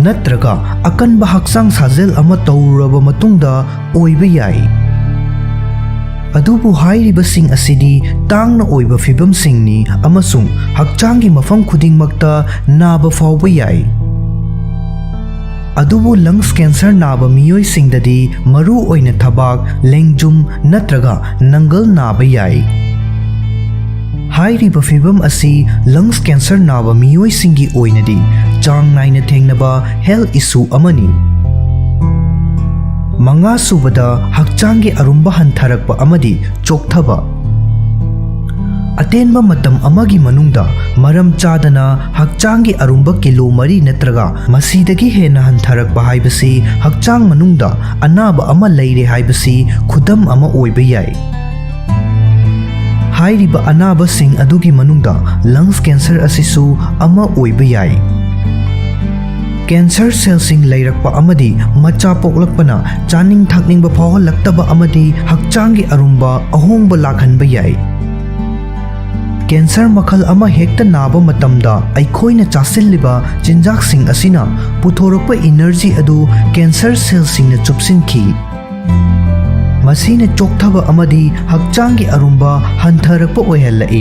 ꯅꯠꯇ꯭ꯔꯒ ꯑꯀꯟꯕ ꯍꯛꯆꯥꯡ ꯁꯥꯖꯦꯜ ꯑꯃ ꯇꯧꯔꯨꯔꯕ ꯃꯇꯨꯡꯗ ꯑꯣꯏꯕ ꯌꯥꯏ꯫ ꯑꯗꯨꯕꯨ ꯍꯥꯏꯔꯤꯕꯁꯤꯡ ꯑꯁꯤꯗꯤ ꯇꯥꯡꯅ ꯑꯣꯏꯕ ꯐꯤꯚꯝꯁꯤꯡꯅꯤ ꯑꯃꯁꯨꯡ ꯍꯛꯆꯥꯡꯒꯤ ꯃꯐꯝ ꯈꯨꯗꯤꯡꯃꯛꯇ ꯅꯥꯕ ꯐꯥꯎꯕ ꯌꯥꯏ꯫ ꯑꯗꯨꯕꯨ ꯂꯪꯁ ꯀꯦꯟꯁꯔ ꯅꯥꯕ ꯃꯤꯑꯣꯏꯁꯤꯡꯗꯗꯤ ꯃꯔꯨ ꯑꯣꯏꯅ ꯊꯕꯥꯛ, ꯂꯦꯡꯖꯨꯝ ꯅꯠꯇ꯭ꯔꯒ ꯅꯪꯒꯜ ꯅꯥꯕ ꯌꯥꯏ꯫ ꯍꯥꯏꯔꯤꯕ ꯐꯤꯚꯝ ꯑꯁꯤ ꯂꯪꯁ ꯀꯦꯟꯁꯔ ꯅꯥꯕ ꯃꯤꯑꯣꯏꯁꯤꯡꯒꯤ ꯑꯣꯏꯅꯗꯤ ꯆꯥꯡ ꯅꯥꯏꯅ ꯊꯦꯡꯅꯕ ꯍꯦꯜꯊ ꯏꯁꯨ ꯑꯃꯅꯤ꯫ ꯃꯉꯥ ꯁꯨꯕꯗ, ꯍꯛꯆꯥꯡꯒꯤ ꯑꯔꯨꯝꯕ ꯍꯟꯊꯔꯛꯄ ꯑꯃꯗꯤ ꯆꯣꯛꯊꯕ꯫ ꯑꯇꯦꯟꯕ ꯃꯇꯝ ꯑꯃꯒꯤ ꯃꯅꯨꯡꯗ ꯃꯔꯝ ꯆꯥꯗꯅ ꯍꯛꯆꯥꯡꯒꯤ ꯑꯔꯨꯝꯕ ꯀꯤꯂꯣ ꯃꯔꯤ ꯅꯠꯇ꯭ꯔꯒ ꯃꯁꯤꯗꯒꯤ ꯍꯦꯟꯅ ꯍꯟꯊꯔꯛꯄ ꯍꯥꯏꯕꯁꯤ ꯍꯛꯆꯥꯡ ꯃꯅꯨꯡꯗ ꯑꯅꯥꯕ ꯑꯃ ꯂꯩꯔꯦ ꯍꯥꯏꯕꯁꯤ ꯈꯨꯗꯝ ꯑꯃ ꯑꯣꯏꯕ ꯌꯥꯏ꯫ ꯍꯥꯏꯔꯤꯕ ꯑꯅꯥꯕꯁꯤꯡ ꯑꯗꯨꯒꯤ ꯃꯅꯨꯡꯗ ꯂꯪꯁ ꯀꯦꯟꯁꯔ ꯑꯁꯤꯁꯨ ꯑꯃ ꯑꯣꯏꯕ ꯌꯥꯏ꯫ ꯀꯦꯟꯁꯔ ꯁꯦꯜꯁꯤꯡ ꯂꯩꯔꯛꯄ ꯑꯃꯗꯤ ꯃꯆꯥ ꯄꯣꯛꯂꯛꯄꯅ ꯆꯥꯅꯤꯡ ꯊꯛꯅꯤꯡꯕ ꯐꯥꯎꯍꯜꯂꯛꯇꯕ ꯑꯃꯗꯤ ꯍꯛꯆꯥꯡꯒꯤ ꯑꯔꯨꯝꯕ ꯑꯍꯣꯡꯕ ꯂꯥꯛꯍꯟꯕ ꯌꯥꯏ꯫ ꯀꯦꯟꯁꯔ ꯃꯈꯜ ꯑꯃ ꯍꯦꯛꯇ ꯅꯥꯕ ꯃꯇꯝꯗ ꯑꯩꯈꯣꯏꯅ ꯆꯥꯁꯤꯜꯂꯤꯕ ꯆꯤꯟꯖꯥꯛꯁꯤꯡ ꯑꯁꯤꯅ ꯄꯨꯊꯣꯔꯛꯄ ꯏꯅꯔꯖꯤ ꯑꯗꯨ ꯀꯦꯟꯁꯔ ꯁꯦꯜꯁꯤꯡꯅ ꯆꯨꯞꯁꯤꯟꯈꯤ꯫ ꯃꯁꯤꯅ ꯆꯣꯛꯊꯕ ꯑꯃꯗꯤ ꯍꯛꯆꯥꯡꯒꯤ ꯑꯔꯨꯝꯕ ꯍꯟꯊꯔꯛꯄ ꯑꯣꯏꯍꯜꯂꯛꯏ꯫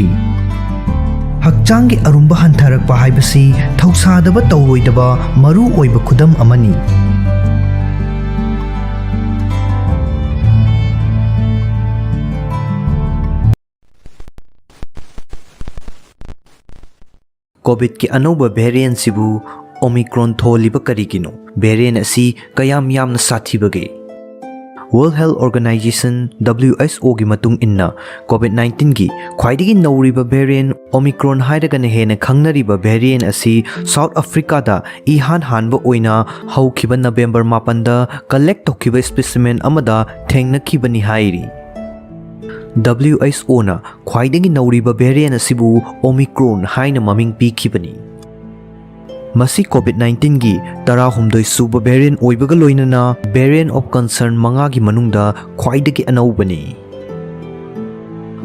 ꯍꯛꯆꯥꯡꯒꯤ ꯑꯔꯨꯝꯕ ꯍꯟꯊꯔꯛꯄ ꯍꯥꯏꯕꯁꯤ ꯊꯧꯁꯥꯗꯕ ꯇꯧꯔꯣꯏꯗꯕ ꯃꯔꯨ ꯑꯣꯏꯕ ꯈꯨꯗꯝ ꯑꯃꯅꯤ꯫ ꯀꯣꯚꯤꯗꯀꯤ ꯑꯅꯧꯕ ꯚꯦꯔꯤꯌꯦꯟꯁꯤꯕꯨ ꯑꯣꯃꯤꯀ꯭ꯔꯣꯟ ꯊꯣꯜꯂꯤꯕ ꯀꯔꯤꯒꯤꯅꯣ? ꯚꯦꯔꯤꯌꯦꯟ ꯑꯁꯤ ꯀꯌꯥꯝ ꯌꯥꯝꯅ ꯁꯥꯊꯤꯕꯒꯦ? World Health Organization, W H O ꯒꯤ ꯃꯇꯨꯡ ꯏꯟꯅ, ꯀꯣꯚꯤꯗ ꯅꯥꯏꯟꯇꯤꯟꯒꯤ ꯈ꯭ꯋꯥꯏꯗꯒꯤ ꯅꯧꯔꯤꯕ ꯚꯦꯔꯤꯌꯦꯟ ꯑꯣꯃꯤꯀ꯭ꯔꯣꯟ ꯍꯥꯏꯔꯒꯅ ꯍꯦꯟꯅ ꯈꯪꯅꯔꯤꯕ ꯚꯦꯔꯤꯌꯦꯟ ꯑꯁꯤ ꯁꯥꯎꯠ ꯑꯐ꯭ꯔꯤꯀꯥꯗ ꯏꯍꯥꯟ ꯍꯥꯟꯕ ꯑꯣꯏꯅ ꯍꯧꯈꯤꯕ ꯅꯕꯦꯝꯕꯔ ꯃꯥꯄꯟꯗ ꯀꯂꯦꯛ ꯇꯧꯈꯤꯕ ꯁ꯭ꯄꯤꯁꯤꯃꯦꯟ ꯑꯃꯗ ꯊꯦꯡꯅꯈꯤꯕꯅꯤ ꯍꯥꯏꯔꯤ꯫ W H O ꯅ ꯈ꯭ꯋꯥꯏꯗꯒꯤ ꯅꯧꯔꯤꯕ ꯚꯦꯔꯤꯌꯦꯟ ꯑꯁꯤꯕꯨ ꯑꯣꯃꯤꯀ꯭ꯔꯣꯟ ꯍꯥꯏꯅ ꯃꯃꯤꯡ ꯄꯤꯈꯤꯕꯅꯤ꯫ ꯃꯁꯤ ꯀꯣꯚꯤꯗ ꯅꯥꯏꯟꯇꯤꯟꯒꯤ ꯇꯔꯥꯍꯨꯝꯗꯣꯏ ꯁꯨꯕ ꯚꯦꯔꯤꯌꯦꯟ ꯑꯣꯏꯕꯒ ꯂꯣꯏꯅꯅ ꯚꯦꯔꯤꯌꯦꯟ ꯑꯣꯐ ꯀꯟꯁꯔꯟ ꯃꯉꯥꯒꯤ ꯃꯅꯨꯡꯗ ꯈ꯭ꯋꯥꯏꯗꯒꯤ ꯑꯅꯧꯕꯅꯤ꯫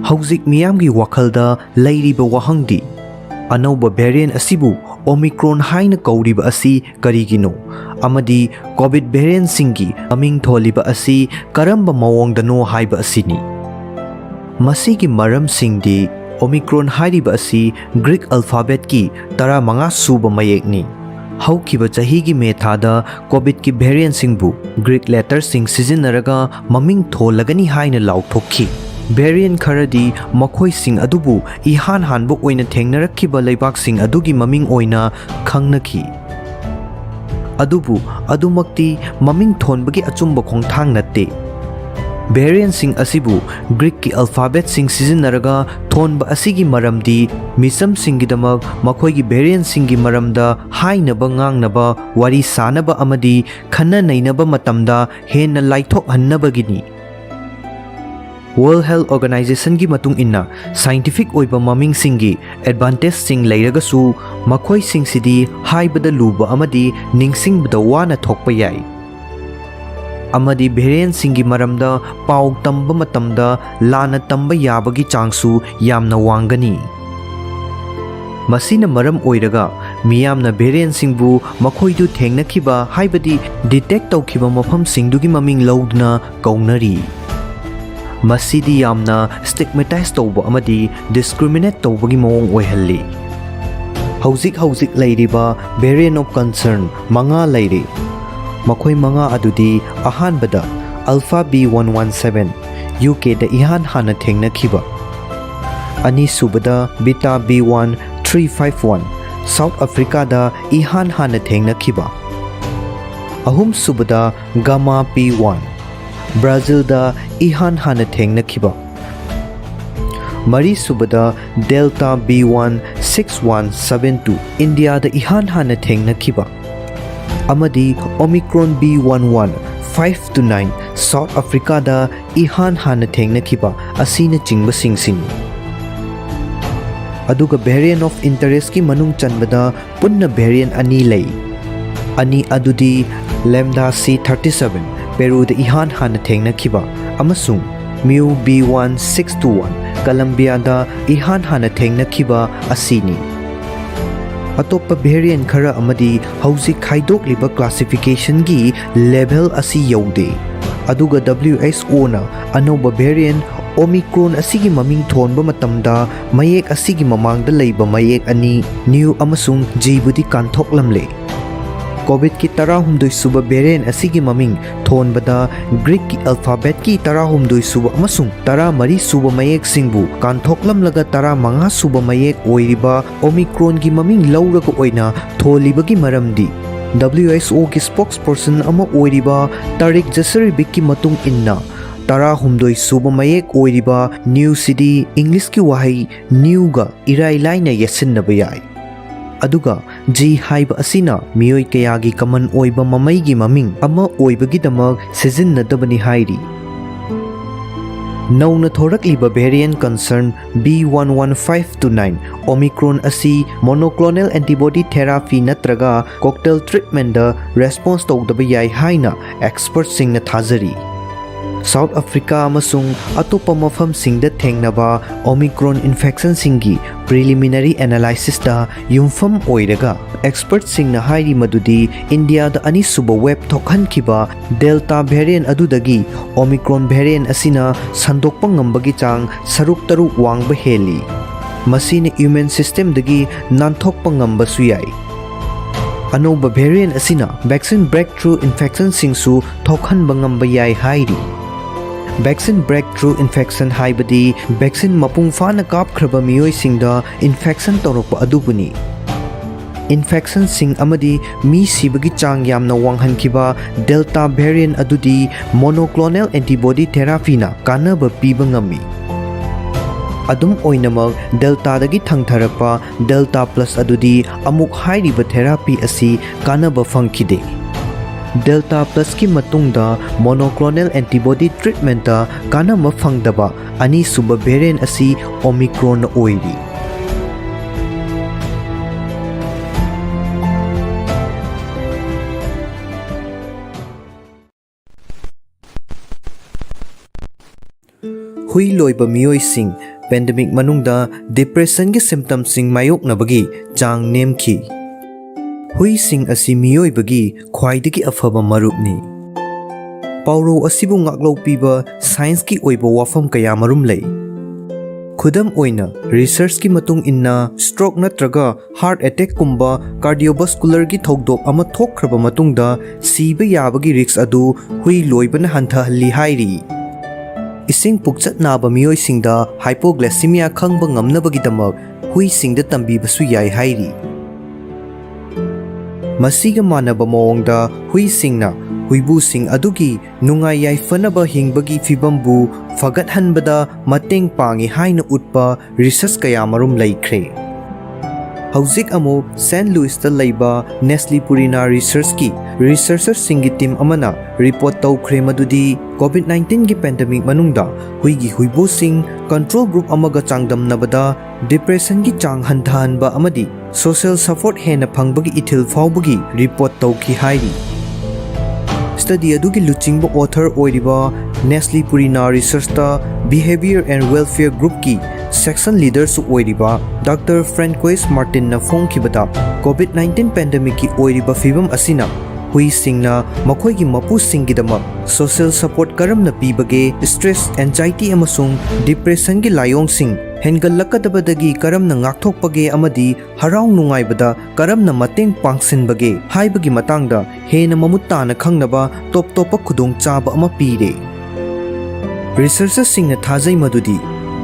ꯍꯧꯖꯤꯛ ꯃꯤꯌꯥꯝꯒꯤ ꯋꯥꯈꯜꯗ ꯂꯩꯔꯤꯕ ꯋꯥꯍꯪꯗꯤ, ꯑꯅꯧꯕ variant ꯑꯁꯤꯕꯨ Omicron ꯍꯥꯏꯅ ꯀꯧꯔꯤꯕ ꯑꯁꯤ ꯀꯔꯤꯒꯤꯅꯣ? ꯑꯃꯗꯤ COVID variantꯁꯤꯡꯒꯤ ꯃꯃꯤꯡ ꯊꯣꯜꯂꯤꯕ ꯑꯁꯤ ꯀꯔꯝꯕ ꯃꯑꯣꯡꯗꯅꯣ ꯍꯥꯏꯕ ꯑꯁꯤꯅꯤ꯫ ꯃꯁꯤꯒꯤ ꯃꯔꯝꯁꯤꯡꯗꯤ, Omicron ꯍꯥꯏꯔꯤꯕ ꯑꯁꯤ Greek alphabetꯀꯤ ꯇꯔꯥꯃꯉꯥ ꯁꯨꯕ ꯃꯌꯦꯛꯅꯤ꯫ ꯍꯧꯈꯤꯕ ꯆꯍꯤꯒꯤ ꯃꯦ ꯊꯥꯗ COVIDꯀꯤ variantꯁꯤꯡꯕꯨ Greek letterꯁꯤꯡ ꯁꯤꯖꯤꯟꯅꯔꯒ ꯃꯃꯤꯡ ꯊꯣꯜꯂꯒꯅꯤ ꯍꯥꯏꯅ ꯂꯥꯎꯊꯣꯛꯈꯤ꯫ Variant ꯈꯔꯗꯤ ꯃꯈꯣꯏꯁꯤꯡ ꯑꯗꯨꯕꯨ ꯏꯍꯥꯟ ꯍꯥꯟꯕ ꯑꯣꯏꯅ ꯊꯦꯡꯅꯔꯛꯈꯤꯕ ꯂꯩꯕꯥꯛꯁꯤꯡ ꯑꯗꯨꯒꯤ ꯃꯃꯤꯡ ꯑꯣꯏꯅ ꯈꯪꯅꯈꯤ꯫ ꯑꯗꯨꯕꯨ ꯑꯗꯨꯃꯛꯇꯤ ꯃꯃꯤꯡ ꯊꯣꯟꯕꯒꯤ ꯑꯆꯨꯝꯕ ꯈꯣꯡꯊꯥꯡ ꯅꯠꯇꯦ꯫ Variantꯁꯤꯡ ꯑꯁꯤꯕꯨ Greekꯀꯤ alphabetꯁꯤꯡ ꯁꯤꯖꯤꯟꯅꯔꯒ ꯊꯣꯟꯕ ꯑꯁꯤꯒꯤ ꯃꯔꯝꯗꯤ, ꯃꯤꯆꯝꯁꯤꯡꯒꯤꯗꯃꯛ ꯃꯈꯣꯏꯒꯤ variantꯁꯤꯡꯒꯤ ꯃꯔꯝꯗ ꯍꯥꯏꯅꯕ, ꯉꯥꯡꯅꯕ, ꯋꯥꯔꯤ ꯁꯥꯅꯕ ꯑꯃꯗꯤ ꯈꯟꯅ ꯅꯩꯅꯕ ꯃꯇꯝꯗ ꯍꯦꯟꯅ ꯂꯥꯏꯊꯣꯛꯍꯟꯅꯕꯒꯤꯅꯤ꯫ World Health Organizationꯒꯤ ꯃꯇꯨꯡ ꯏꯟꯅ, scientific ꯑꯣꯏꯕ ꯃꯃꯤꯡꯁꯤꯡꯒꯤ advantageꯁꯤꯡ ꯂꯩꯔꯒꯁꯨ, ꯃꯈꯣꯏꯁꯤꯡꯁꯤꯗꯤ ꯍꯥꯏꯕꯗ ꯂꯨꯕ ꯑꯃꯗꯤ ꯅꯤꯡꯁꯤꯡꯕꯗ ꯋꯥꯅ ꯊꯣꯛꯄ ꯌꯥꯏ꯫ ꯑꯃꯗꯤ variantꯁꯤꯡꯒꯤ ꯃꯔꯝꯗ ꯄꯥꯎ ꯇꯝꯕ ꯃꯇꯝꯗ ꯂꯥꯟꯅ ꯇꯝꯕ ꯌꯥꯕꯒꯤ ꯆꯥꯡꯁꯨ ꯌꯥꯝꯅ ꯋꯥꯡꯒꯅꯤ꯫ ꯃꯁꯤꯅ ꯃꯔꯝ ꯑꯣꯏꯔꯒ, ꯃꯤꯌꯥꯝꯅ variantꯁꯤꯡꯕꯨ ꯃꯈꯣꯏꯗꯨ ꯊꯦꯡꯅꯈꯤꯕ, ꯍꯥꯏꯕꯗꯤ detect ꯇꯧꯈꯤꯕ ꯃꯐꯝꯁꯤꯡꯗꯨꯒꯤ ꯃꯃꯤꯡ ꯂꯧꯗꯨꯅ ꯀꯧꯅꯔꯤ꯫ ꯃꯁꯤꯗꯤ ꯌꯥꯝꯅ stigmatize ꯇꯧꯕ ꯑꯃꯗꯤ discriminate ꯇꯧꯕꯒꯤ ꯃꯑꯣꯡ ꯑꯣꯏꯍꯜꯂꯤ꯫ ꯍꯧꯖꯤꯛ ꯍꯧꯖꯤꯛ ꯂꯩꯔꯤꯕ variant of concern ꯃꯉꯥ ꯂꯩꯔꯤ꯫ ꯃꯈꯣꯏ ꯃꯉꯥ ꯑꯗꯨꯗꯤ, ꯑꯍꯥꯟꯕꯗ, Alpha B one one seven, UKꯗ ꯏꯍꯥꯟ ꯍꯥꯟꯅ ꯊꯦꯡꯅꯈꯤꯕ꯫ ꯑꯅꯤꯁꯨꯕꯗ, Beta B one three five one, South Africaꯗ ꯏꯍꯥꯟ ꯍꯥꯟꯅ ꯊꯦꯡꯅꯈꯤꯕ꯫ ꯑꯍꯨꯝꯁꯨꯕꯗ, Gamma P one, Brazilꯗ ꯏꯍꯥꯟ ꯍꯥꯟꯅ ꯊꯦꯡꯅꯈꯤꯕ꯫ ꯃꯔꯤꯁꯨꯕꯗ, Delta B one six one seven two, ꯏꯟꯗꯤꯌꯥꯗ ꯏꯍꯥꯟ ꯍꯥꯟꯅ ꯊꯦꯡꯅꯈꯤꯕ꯫ ꯑꯃꯗꯤ Omicron B one one five two nine, South Africaꯗ ꯏꯍꯥꯟ ꯍꯥꯟꯅ ꯊꯦꯡꯅꯈꯤꯕ ꯑꯁꯤꯅꯆꯤꯡꯕꯁꯤꯡꯁꯤꯅꯤ꯫ ꯑꯗꯨꯒ variant of interestꯀꯤ ꯃꯅꯨꯡ ꯆꯟꯕꯗ ꯄꯨꯟꯅ variant ꯑꯅꯤ ꯂꯩ꯫ ꯑꯅꯤ ꯑꯗꯨꯗꯤ, Lambda C thirty seven, Peruꯗ ꯏꯍꯥꯟ ꯍꯥꯟꯅ ꯊꯦꯡꯅꯈꯤꯕ, ꯑꯃꯁꯨꯡ Mu B one six two one, ꯀꯂꯝꯕꯤꯌꯥꯗ ꯏꯍꯥꯟ ꯍꯥꯟꯅ ꯊꯦꯡꯅꯈꯤꯕ ꯑꯁꯤꯅꯤ꯫ ꯑꯇꯣꯞꯄ ꯚꯦꯔꯤꯌꯦꯟ ꯈꯔ ꯑꯃꯗꯤ ꯍꯧꯖꯤꯛ ꯈꯥꯏꯗꯣꯛꯂꯤꯕ ꯀ꯭ꯂꯥꯁꯤꯐꯤꯀꯦꯁꯟꯒꯤ ꯂꯦꯚꯦꯜ ꯑꯁꯤ ꯌꯧꯗꯦ꯫ ꯑꯗꯨꯒ W H O ꯅ ꯑꯅꯧꯕ ꯚꯦꯔꯤꯌꯦꯟ ꯑꯣꯃꯤꯀ꯭ꯔꯣꯟ ꯑꯁꯤꯒꯤ ꯃꯃꯤꯡ ꯊꯣꯟꯕ ꯃꯇꯝꯗ ꯃꯌꯦꯛ ꯑꯁꯤꯒꯤ ꯃꯃꯥꯡꯗ ꯂꯩꯕ ꯃꯌꯦꯛ ꯑꯅꯤ, ꯅ꯭ꯌꯨ ꯑꯃꯁꯨꯡ ꯖꯤꯕꯨꯗꯤ ꯀꯥꯟꯊꯣꯛꯂꯝꯂꯦ꯫ ꯀꯣꯚꯤꯗꯀꯤ ꯇꯔꯥꯍꯨꯝꯗꯣꯏ ꯁꯨꯕ ꯚꯦꯔꯤꯌꯦꯟ ꯑꯁꯤꯒꯤ ꯃꯃꯤꯡ ꯊꯣꯟꯕꯗ ꯒ꯭ꯔꯤꯛꯀꯤ ꯑꯜꯐꯥꯕꯦꯠꯀꯤ ꯇꯔꯥꯍꯨꯝꯗꯣꯏ ꯁꯨꯕ ꯑꯃꯁꯨꯡ ꯇꯔꯥꯃꯔꯤ ꯁꯨꯕ ꯃꯌꯦꯛꯁꯤꯡꯕꯨ ꯀꯥꯟꯊꯣꯛꯂꯝꯂꯒ ꯇꯔꯥꯃꯉꯥ ꯁꯨꯕ ꯃꯌꯦꯛ ꯑꯣꯏꯔꯤꯕ ꯑꯣꯃꯤꯀ꯭ꯔꯣꯟꯒꯤ ꯃꯃꯤꯡ ꯂꯧꯔꯒ ꯑꯣꯏꯅ ꯊꯣꯜꯂꯤꯕꯒꯤ ꯃꯔꯝꯗꯤ W H O ꯒꯤ spokesperson ꯑꯃ ꯑꯣꯏꯔꯤꯕ ꯇꯥꯔꯤꯛ ꯖꯁꯔꯤꯕꯤꯛꯀꯤ ꯃꯇꯨꯡ ꯏꯟꯅ ꯇꯔꯥꯍꯨꯝꯗꯣꯏ ꯁꯨꯕ ꯃꯌꯦꯛ ꯑꯣꯏꯔꯤꯕ ꯅ꯭ꯌꯨꯁꯤꯗꯤ ꯏꯪꯂꯤꯁꯀꯤ ꯋꯥꯍꯩ ꯅ꯭ꯌꯨꯒ ꯏꯔꯥꯏ ꯂꯥꯏꯅ ꯌꯦꯠꯁꯤꯟꯅꯕ ꯌꯥꯏ꯫ ꯑꯗꯨꯒ ꯖꯤ ꯍꯥꯏꯕ ꯑꯁꯤꯅ ꯃꯤꯑꯣꯏ ꯀꯌꯥꯒꯤ ꯀꯃꯟ ꯑꯣꯏꯕ ꯃꯃꯩꯒꯤ ꯃꯃꯤꯡ ꯑꯃ ꯑꯣꯏꯕꯒꯤꯗꯃꯛ ꯁꯤꯖꯤꯟꯅꯗꯕꯅꯤ ꯍꯥꯏꯔꯤ꯫ ꯅꯧꯅ ꯊꯣꯔꯛꯂꯤꯕ variant concern B one one five two nine Omicron ꯑꯁꯤ monoclonal antibody therapy ꯅꯠꯇ꯭ꯔꯒ cocktail treatment ꯗ response ꯇꯧꯗꯕ ꯌꯥꯏ ꯍꯥꯏꯅ expertꯁꯤꯡꯅ ꯊꯥꯖꯔꯤ꯫ ꯁꯥꯎꯠ ꯑꯐ꯭ꯔꯤꯀꯥ ꯑꯃꯁꯨꯡ ꯑꯇꯣꯞꯄ ꯃꯐꯝꯁꯤꯡꯗ ꯊꯦꯡꯅꯕ Omicron infectionꯁꯤꯡꯒꯤ preliminary analysisꯇ ꯌꯨꯝꯐꯝ ꯑꯣꯏꯔꯒ expertꯁꯤꯡꯅ ꯍꯥꯏꯔꯤ ꯃꯗꯨꯗꯤ ꯏꯟꯗꯤꯌꯥꯗ ꯑꯅꯤꯁꯨꯕ wave ꯊꯣꯛꯍꯟꯈꯤꯕ Delta variant ꯑꯗꯨꯗꯒꯤ Omicron variant ꯑꯁꯤꯅ ꯁꯟꯗꯣꯛꯄ ꯉꯝꯕꯒꯤ ꯆꯥꯡ ꯁꯔꯨꯛ ꯇꯔꯨꯛ ꯋꯥꯡꯕ ꯍꯦꯜꯂꯤ꯫ ꯃꯁꯤꯅ immune systemꯗꯒꯤ ꯅꯥꯟꯊꯣꯛꯄ ꯉꯝꯕꯁꯨ ꯌꯥꯏ꯫ ꯑꯅꯧꯕ variant ꯑꯁꯤꯅ vaccine breakthrough infectionꯁꯤꯡꯁꯨ ꯊꯣꯛꯍꯟꯕ ꯉꯝꯕ ꯌꯥꯏ ꯍꯥꯏꯔꯤ꯫ Vaccine breakthrough infection ꯍꯥꯏꯕꯗꯤ vaccine ꯃꯄꯨꯡ ꯐꯥꯅ ꯀꯥꯞꯈ꯭ꯔꯕ ꯃꯤꯑꯣꯏꯁꯤꯡꯗ infection ꯇꯧꯔꯛꯄ ꯑꯗꯨꯕꯨꯅꯤ꯫ Infectionꯁꯤꯡ ꯑꯃꯗꯤ ꯃꯤ ꯁꯤꯕꯒꯤ ꯆꯥꯡ ꯌꯥꯝꯅ ꯋꯥꯡꯍꯟꯈꯤꯕ Delta variant ꯑꯗꯨꯗꯤ monoclonal antibody therapyꯅ ꯀꯥꯟꯅꯕ ꯄꯤꯕ ꯉꯝꯃꯤ꯫ ꯑꯗꯨꯝ ꯑꯣꯏꯅꯃꯛ, Deltaꯗꯒꯤ ꯊꯪꯊꯔꯛꯄ Delta Plus ꯑꯗꯨꯗꯤ ꯑꯃꯨꯛ ꯍꯥꯏꯔꯤꯕ therapy ꯑꯁꯤ ꯀꯥꯟꯅꯕ ꯐꯪꯈꯤꯗꯦ꯫ Delta Plusꯀꯤ ꯃꯇꯨꯡꯗ monoclonal antibody treatmentꯇ ꯀꯥꯟꯅꯕ ꯐꯪꯗꯕ ꯑꯅꯤꯁꯨꯕ variant ꯑꯁꯤ Omicronꯅ ꯑꯣꯏꯔꯤ꯫ ꯍꯨꯏ ꯂꯣꯏꯕ ꯃꯤꯑꯣꯏꯁꯤꯡ Pandemic ꯃꯅꯨꯡꯗ depressionꯒꯤ symptomꯁꯤꯡ ꯃꯥꯌꯣꯛꯅꯕꯒꯤ ꯆꯥꯡ ꯅꯦꯝꯈꯤ꯫ ꯍꯨꯏꯁꯤꯡ ꯑꯁꯤ ꯃꯤꯑꯣꯏꯕꯒꯤ ꯈ꯭ꯋꯥꯏꯗꯒꯤ ꯑꯐꯕ ꯃꯔꯨꯞꯅꯤ꯫ ꯄꯥꯎꯔꯧ ꯑꯁꯤꯕꯨ ꯉꯥꯛꯂꯧ ꯄꯤꯕ scienceꯀꯤ ꯑꯣꯏꯕ ꯋꯥꯐꯝ ꯀꯌꯥꯃꯔꯨꯝ ꯂꯩ꯫ ꯈꯨꯗꯝ ꯑꯣꯏꯅ, researchꯀꯤ ꯃꯇꯨꯡ ꯏꯟꯅ, stroke ꯅꯠꯇ꯭ꯔꯒ heart attackꯀꯨꯝꯕ cardiovascularꯒꯤ ꯊꯧꯗꯣꯛ ꯑꯃ ꯊꯣꯛꯈ꯭ꯔꯕ ꯃꯇꯨꯡꯗ ꯁꯤꯕ ꯌꯥꯕꯒꯤ risk ꯑꯗꯨ ꯍꯨꯏ ꯂꯣꯏꯕꯅ ꯍꯟꯊꯍꯜꯂꯤ ꯍꯥꯏꯔꯤ꯫ ꯏꯁꯤꯡ ꯄꯨꯛꯆꯠ ꯅꯥꯕ ꯃꯤꯑꯣꯏꯁꯤꯡꯗ hypoglycemia ꯈꯪꯕ ꯉꯝꯅꯕꯒꯤꯗꯃꯛ ꯍꯨꯏꯁꯤꯡꯗ ꯇꯝꯕꯤꯕꯁꯨ ꯌꯥꯏ ꯍꯥꯏꯔꯤ꯫ ꯃꯁꯤꯒ ꯃꯥꯟꯅꯕ ꯃꯑꯣꯡꯗ, ꯍꯨꯏꯁꯤꯡꯅ ꯍꯨꯏꯕꯨꯁꯤꯡ ꯑꯗꯨꯒꯤ ꯅꯨꯡꯉꯥꯏ ꯌꯥꯏꯐꯅꯕ ꯍꯤꯡꯕꯒꯤ ꯐꯤꯕꯝꯕꯨ ꯐꯒꯠꯍꯟꯕꯗ ꯃꯇꯦꯡ ꯄꯥꯡꯏ ꯍꯥꯏꯅ ꯎꯠꯄ research ꯀꯌꯥꯃꯔꯨꯝ ꯂꯩꯈ꯭ꯔꯦ꯫ ꯍꯧꯖꯤꯛ ꯑꯃꯨꯛ Saint Louisꯇ ꯂꯩꯕ Nestle Purina Researchꯀꯤ researcherꯁꯤꯡꯒꯤ team ꯑꯃꯅ report ꯇꯧꯈ꯭ꯔꯦ ꯃꯗꯨꯗꯤ COVID nineteenꯒꯤ pandemic ꯃꯅꯨꯡꯗ ꯍꯨꯏꯒꯤ ꯍꯨꯏꯕꯨꯁꯤꯡ control group ꯑꯃꯒ ꯆꯥꯡꯗꯝꯅꯕꯗ depressionꯒꯤ ꯆꯥꯡ ꯍꯟꯊꯍꯟꯕ ꯑꯃꯗꯤ social support ꯍꯦꯟꯅ ꯐꯪꯕꯒꯤ ꯏꯊꯤꯜ ꯐꯥꯎꯕꯒꯤ report ꯇꯧꯈꯤ ꯍꯥꯏꯔꯤ꯫ Study ꯑꯗꯨꯒꯤ ꯂꯨꯆꯤꯡꯕ author ꯑꯣꯏꯔꯤꯕ Nestle Purina Researchꯇ Behavior and Welfare Groupꯀꯤ section leaderꯁꯨ ꯑꯣꯏꯔꯤꯕ Doctor Francois Martinꯅ ꯐꯣꯡꯈꯤꯕꯗ, COVID nineteen pandemicꯀꯤ ꯑꯣꯏꯔꯤꯕ ꯐꯤꯕꯝ ꯑꯁꯤꯅ ꯍꯨꯏꯁꯤꯡꯅ ꯃꯈꯣꯏꯒꯤ ꯃꯄꯨꯁꯤꯡꯒꯤꯗꯃꯛ social support ꯀꯔꯝꯅ ꯄꯤꯕꯒꯦ, stress, anxiety ꯑꯃꯁꯨꯡ depressionꯒꯤ ꯂꯥꯏꯑꯣꯡꯁꯤꯡ ꯍꯦꯟꯒꯠꯂꯛꯀꯗꯕꯗꯒꯤ ꯀꯔꯝꯅ ꯉꯥꯛꯊꯣꯛꯄꯒꯦ ꯑꯃꯗꯤ ꯍꯔꯥꯎ ꯅꯨꯡꯉꯥꯏꯕꯗ ꯀꯔꯝꯅ ꯃꯇꯦꯡ ꯄꯥꯡꯁꯤꯟꯕꯒꯦ ꯍꯥꯏꯕꯒꯤ ꯃꯇꯥꯡꯗ ꯍꯦꯟꯅ ꯃꯃꯨꯠ ꯇꯥꯅ ꯈꯪꯅꯕ ꯇꯣꯞ ꯇꯣꯞꯄ ꯈꯨꯗꯣꯡꯆꯥꯕ ꯑꯃ ꯄꯤꯔꯦ꯫ Researcherꯁꯤꯡꯅ ꯊꯥꯖꯩ ꯃꯗꯨꯗꯤ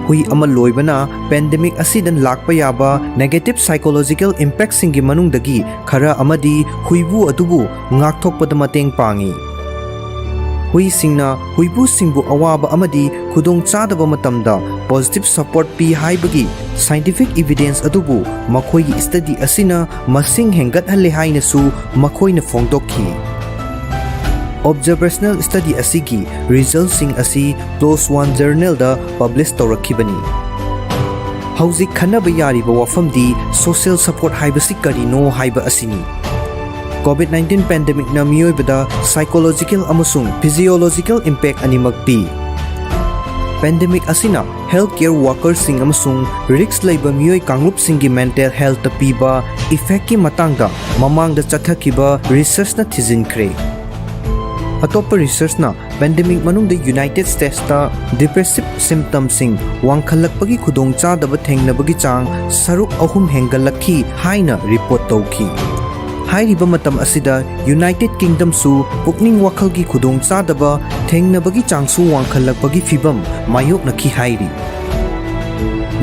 ꯍꯨꯏ ꯑꯃ ꯂꯣꯏꯕꯅ pandemic ꯑꯁꯤꯗ ꯂꯥꯛꯄ ꯌꯥꯕ negative psychological impactꯁꯤꯡꯒꯤ ꯃꯅꯨꯡꯗꯒꯤ ꯈꯔ ꯑꯃꯗꯤ ꯍꯨꯏꯕꯨ ꯑꯗꯨꯕꯨ ꯉꯥꯛꯊꯣꯛꯄꯗ ꯃꯇꯦꯡ ꯄꯥꯡꯏ꯫ ꯍꯨꯏꯁꯤꯡꯅ ꯍꯨꯏꯕꯨꯁꯤꯡꯕꯨ ꯑꯋꯥꯕ ꯑꯃꯗꯤ ꯈꯨꯗꯣꯡꯆꯥꯗꯕ ꯃꯇꯝꯗ positive support ꯄꯤ ꯍꯥꯏꯕꯒꯤ scientific evidence ꯑꯗꯨꯕꯨ ꯃꯈꯣꯏꯒꯤ study ꯑꯁꯤꯅ ꯃꯁꯤꯡ ꯍꯦꯟꯒꯠꯍꯜꯂꯦ ꯍꯥꯏꯅꯁꯨ ꯃꯈꯣꯏꯅ ꯐꯣꯡꯗꯣꯛꯈꯤ꯫ Observational study ꯑꯁꯤꯒꯤ resultꯁꯤꯡ ꯑꯁꯤ PLOS One journalꯗ publish ꯇꯧꯔꯛꯈꯤꯕꯅꯤ꯫ ꯍꯧꯖꯤꯛ ꯈꯟꯅꯕ ꯌꯥꯔꯤꯕ ꯋꯥꯐꯝꯗꯤ social support ꯍꯥꯏꯕꯁꯤ ꯀꯔꯤꯅꯣ ꯍꯥꯏꯕ ꯑꯁꯤꯅꯤ꯫ COVID nineteen pandemicꯅ ꯃꯤꯑꯣꯏꯕꯗ psychological ꯑꯃꯁꯨꯡ physiological impact ꯑꯅꯤꯃꯛ ꯄꯤ꯫ Pandemic ꯑꯁꯤꯅ healthcare workersꯁꯤꯡ ꯑꯃꯁꯨꯡ risk ꯂꯩꯕ ꯃꯤꯑꯣꯏ ꯀꯥꯡꯂꯨꯞꯁꯤꯡꯒꯤ mental healthꯇ ꯄꯤꯕ effectꯀꯤ ꯃꯇꯥꯡꯗ ꯃꯃꯥꯡꯗ ꯆꯠꯊꯈꯤꯕ researchꯅ ꯊꯤꯖꯤꯟꯈ꯭ꯔꯦ꯫ ꯑꯇꯣꯞꯄ researchꯅ pandemic ꯃꯅꯨꯡꯗ United Statesꯇ depressive symptomꯁꯤꯡ ꯋꯥꯡꯈꯠꯂꯛꯄꯒꯤ ꯈꯨꯗꯣꯡꯆꯥꯗꯕ ꯊꯦꯡꯅꯕꯒꯤ ꯆꯥꯡ ꯁꯔꯨꯛ ꯑꯍꯨꯝ ꯍꯦꯟꯒꯠꯂꯛꯈꯤ ꯍꯥꯏꯅ report ꯇꯧꯈꯤ꯫ ꯍꯥꯏꯔꯤꯕ ꯃꯇꯝ ꯑꯁꯤꯗ United Kingdomꯁꯨ ꯄꯨꯛꯅꯤꯡ ꯋꯥꯈꯜꯒꯤ ꯈꯨꯗꯣꯡꯆꯥꯗꯕ ꯊꯦꯡꯅꯕꯒꯤ ꯆꯥꯡꯁꯨ ꯋꯥꯡꯈꯠꯂꯛꯄꯒꯤ ꯐꯤꯚꯝ ꯃꯥꯌꯣꯛꯅꯈꯤ ꯍꯥꯏꯔꯤ꯫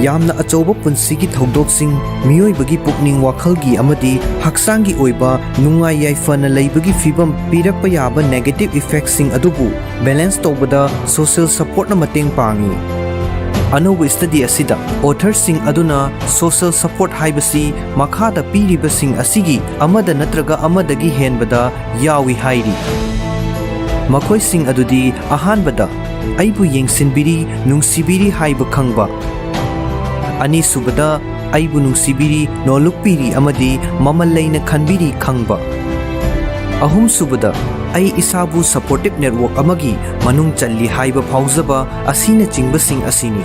ꯌꯥꯝꯅ ꯑꯆꯧꯕ ꯄꯨꯟꯁꯤꯒꯤ ꯊꯧꯗꯣꯛꯁꯤꯡ, ꯃꯤꯑꯣꯏꯕꯒꯤ ꯄꯨꯛꯅꯤꯡ ꯋꯥꯈꯜꯒꯤ ꯑꯃꯗꯤ ꯍꯛꯆꯥꯡꯒꯤ ꯑꯣꯏꯕ ꯅꯨꯡꯉꯥꯏ ꯌꯥꯏꯐꯅ ꯂꯩꯕꯒꯤ ꯐꯤꯚꯝ ꯄꯤꯔꯛꯄ ꯌꯥꯕ negative effectꯁꯤꯡ ꯑꯗꯨꯕꯨ balance ꯇꯧꯕꯗ social supportꯅ ꯃꯇꯦꯡ ꯄꯥꯡꯏ꯫ ꯑꯅꯧꯕ study ꯑꯁꯤꯗ authorꯁꯤꯡ ꯑꯗꯨꯅ social support ꯍꯥꯏꯕꯁꯤ ꯃꯈꯥꯗ ꯄꯤꯔꯤꯕꯁꯤꯡ ꯑꯁꯤꯒꯤ ꯑꯃꯗ ꯅꯠꯇ꯭ꯔꯒ ꯑꯃꯗꯒꯤ ꯍꯦꯟꯕꯗ ꯌꯥꯎꯏ ꯍꯥꯏꯔꯤ꯫ ꯃꯈꯣꯏꯁꯤꯡ ꯑꯗꯨꯗꯤ: ꯑꯍꯥꯟꯕꯗ, "ꯑꯩꯕꯨ ꯌꯦꯡꯁꯤꯟꯕꯤꯔꯤ, ꯅꯨꯡꯁꯤꯕꯤꯔꯤ ꯍꯥꯏꯕ ꯈꯪꯕ"꯫ ꯑꯅꯤꯁꯨꯕꯗ, "ꯑꯩꯕꯨ ꯅꯨꯡꯁꯤꯕꯤꯔꯤ, ꯅꯣꯂꯨꯛꯄꯤꯔꯤ ꯑꯃꯗꯤ ꯃꯃꯜ ꯂꯩꯅ ꯈꯟꯕꯤꯔꯤ ꯈꯪꯕ"꯫ ꯑꯍꯨꯝꯁꯨꯕꯗ, "ꯑꯩ ꯏꯁꯥꯕꯨ supportive network ꯑꯃꯒꯤ ꯃꯅꯨꯡ ꯆꯜꯂꯤ ꯍꯥꯏꯕ ꯐꯥꯎꯖꯕ" ꯑꯁꯤꯅꯆꯤꯡꯕꯁꯤꯡ ꯑꯁꯤꯅꯤ꯫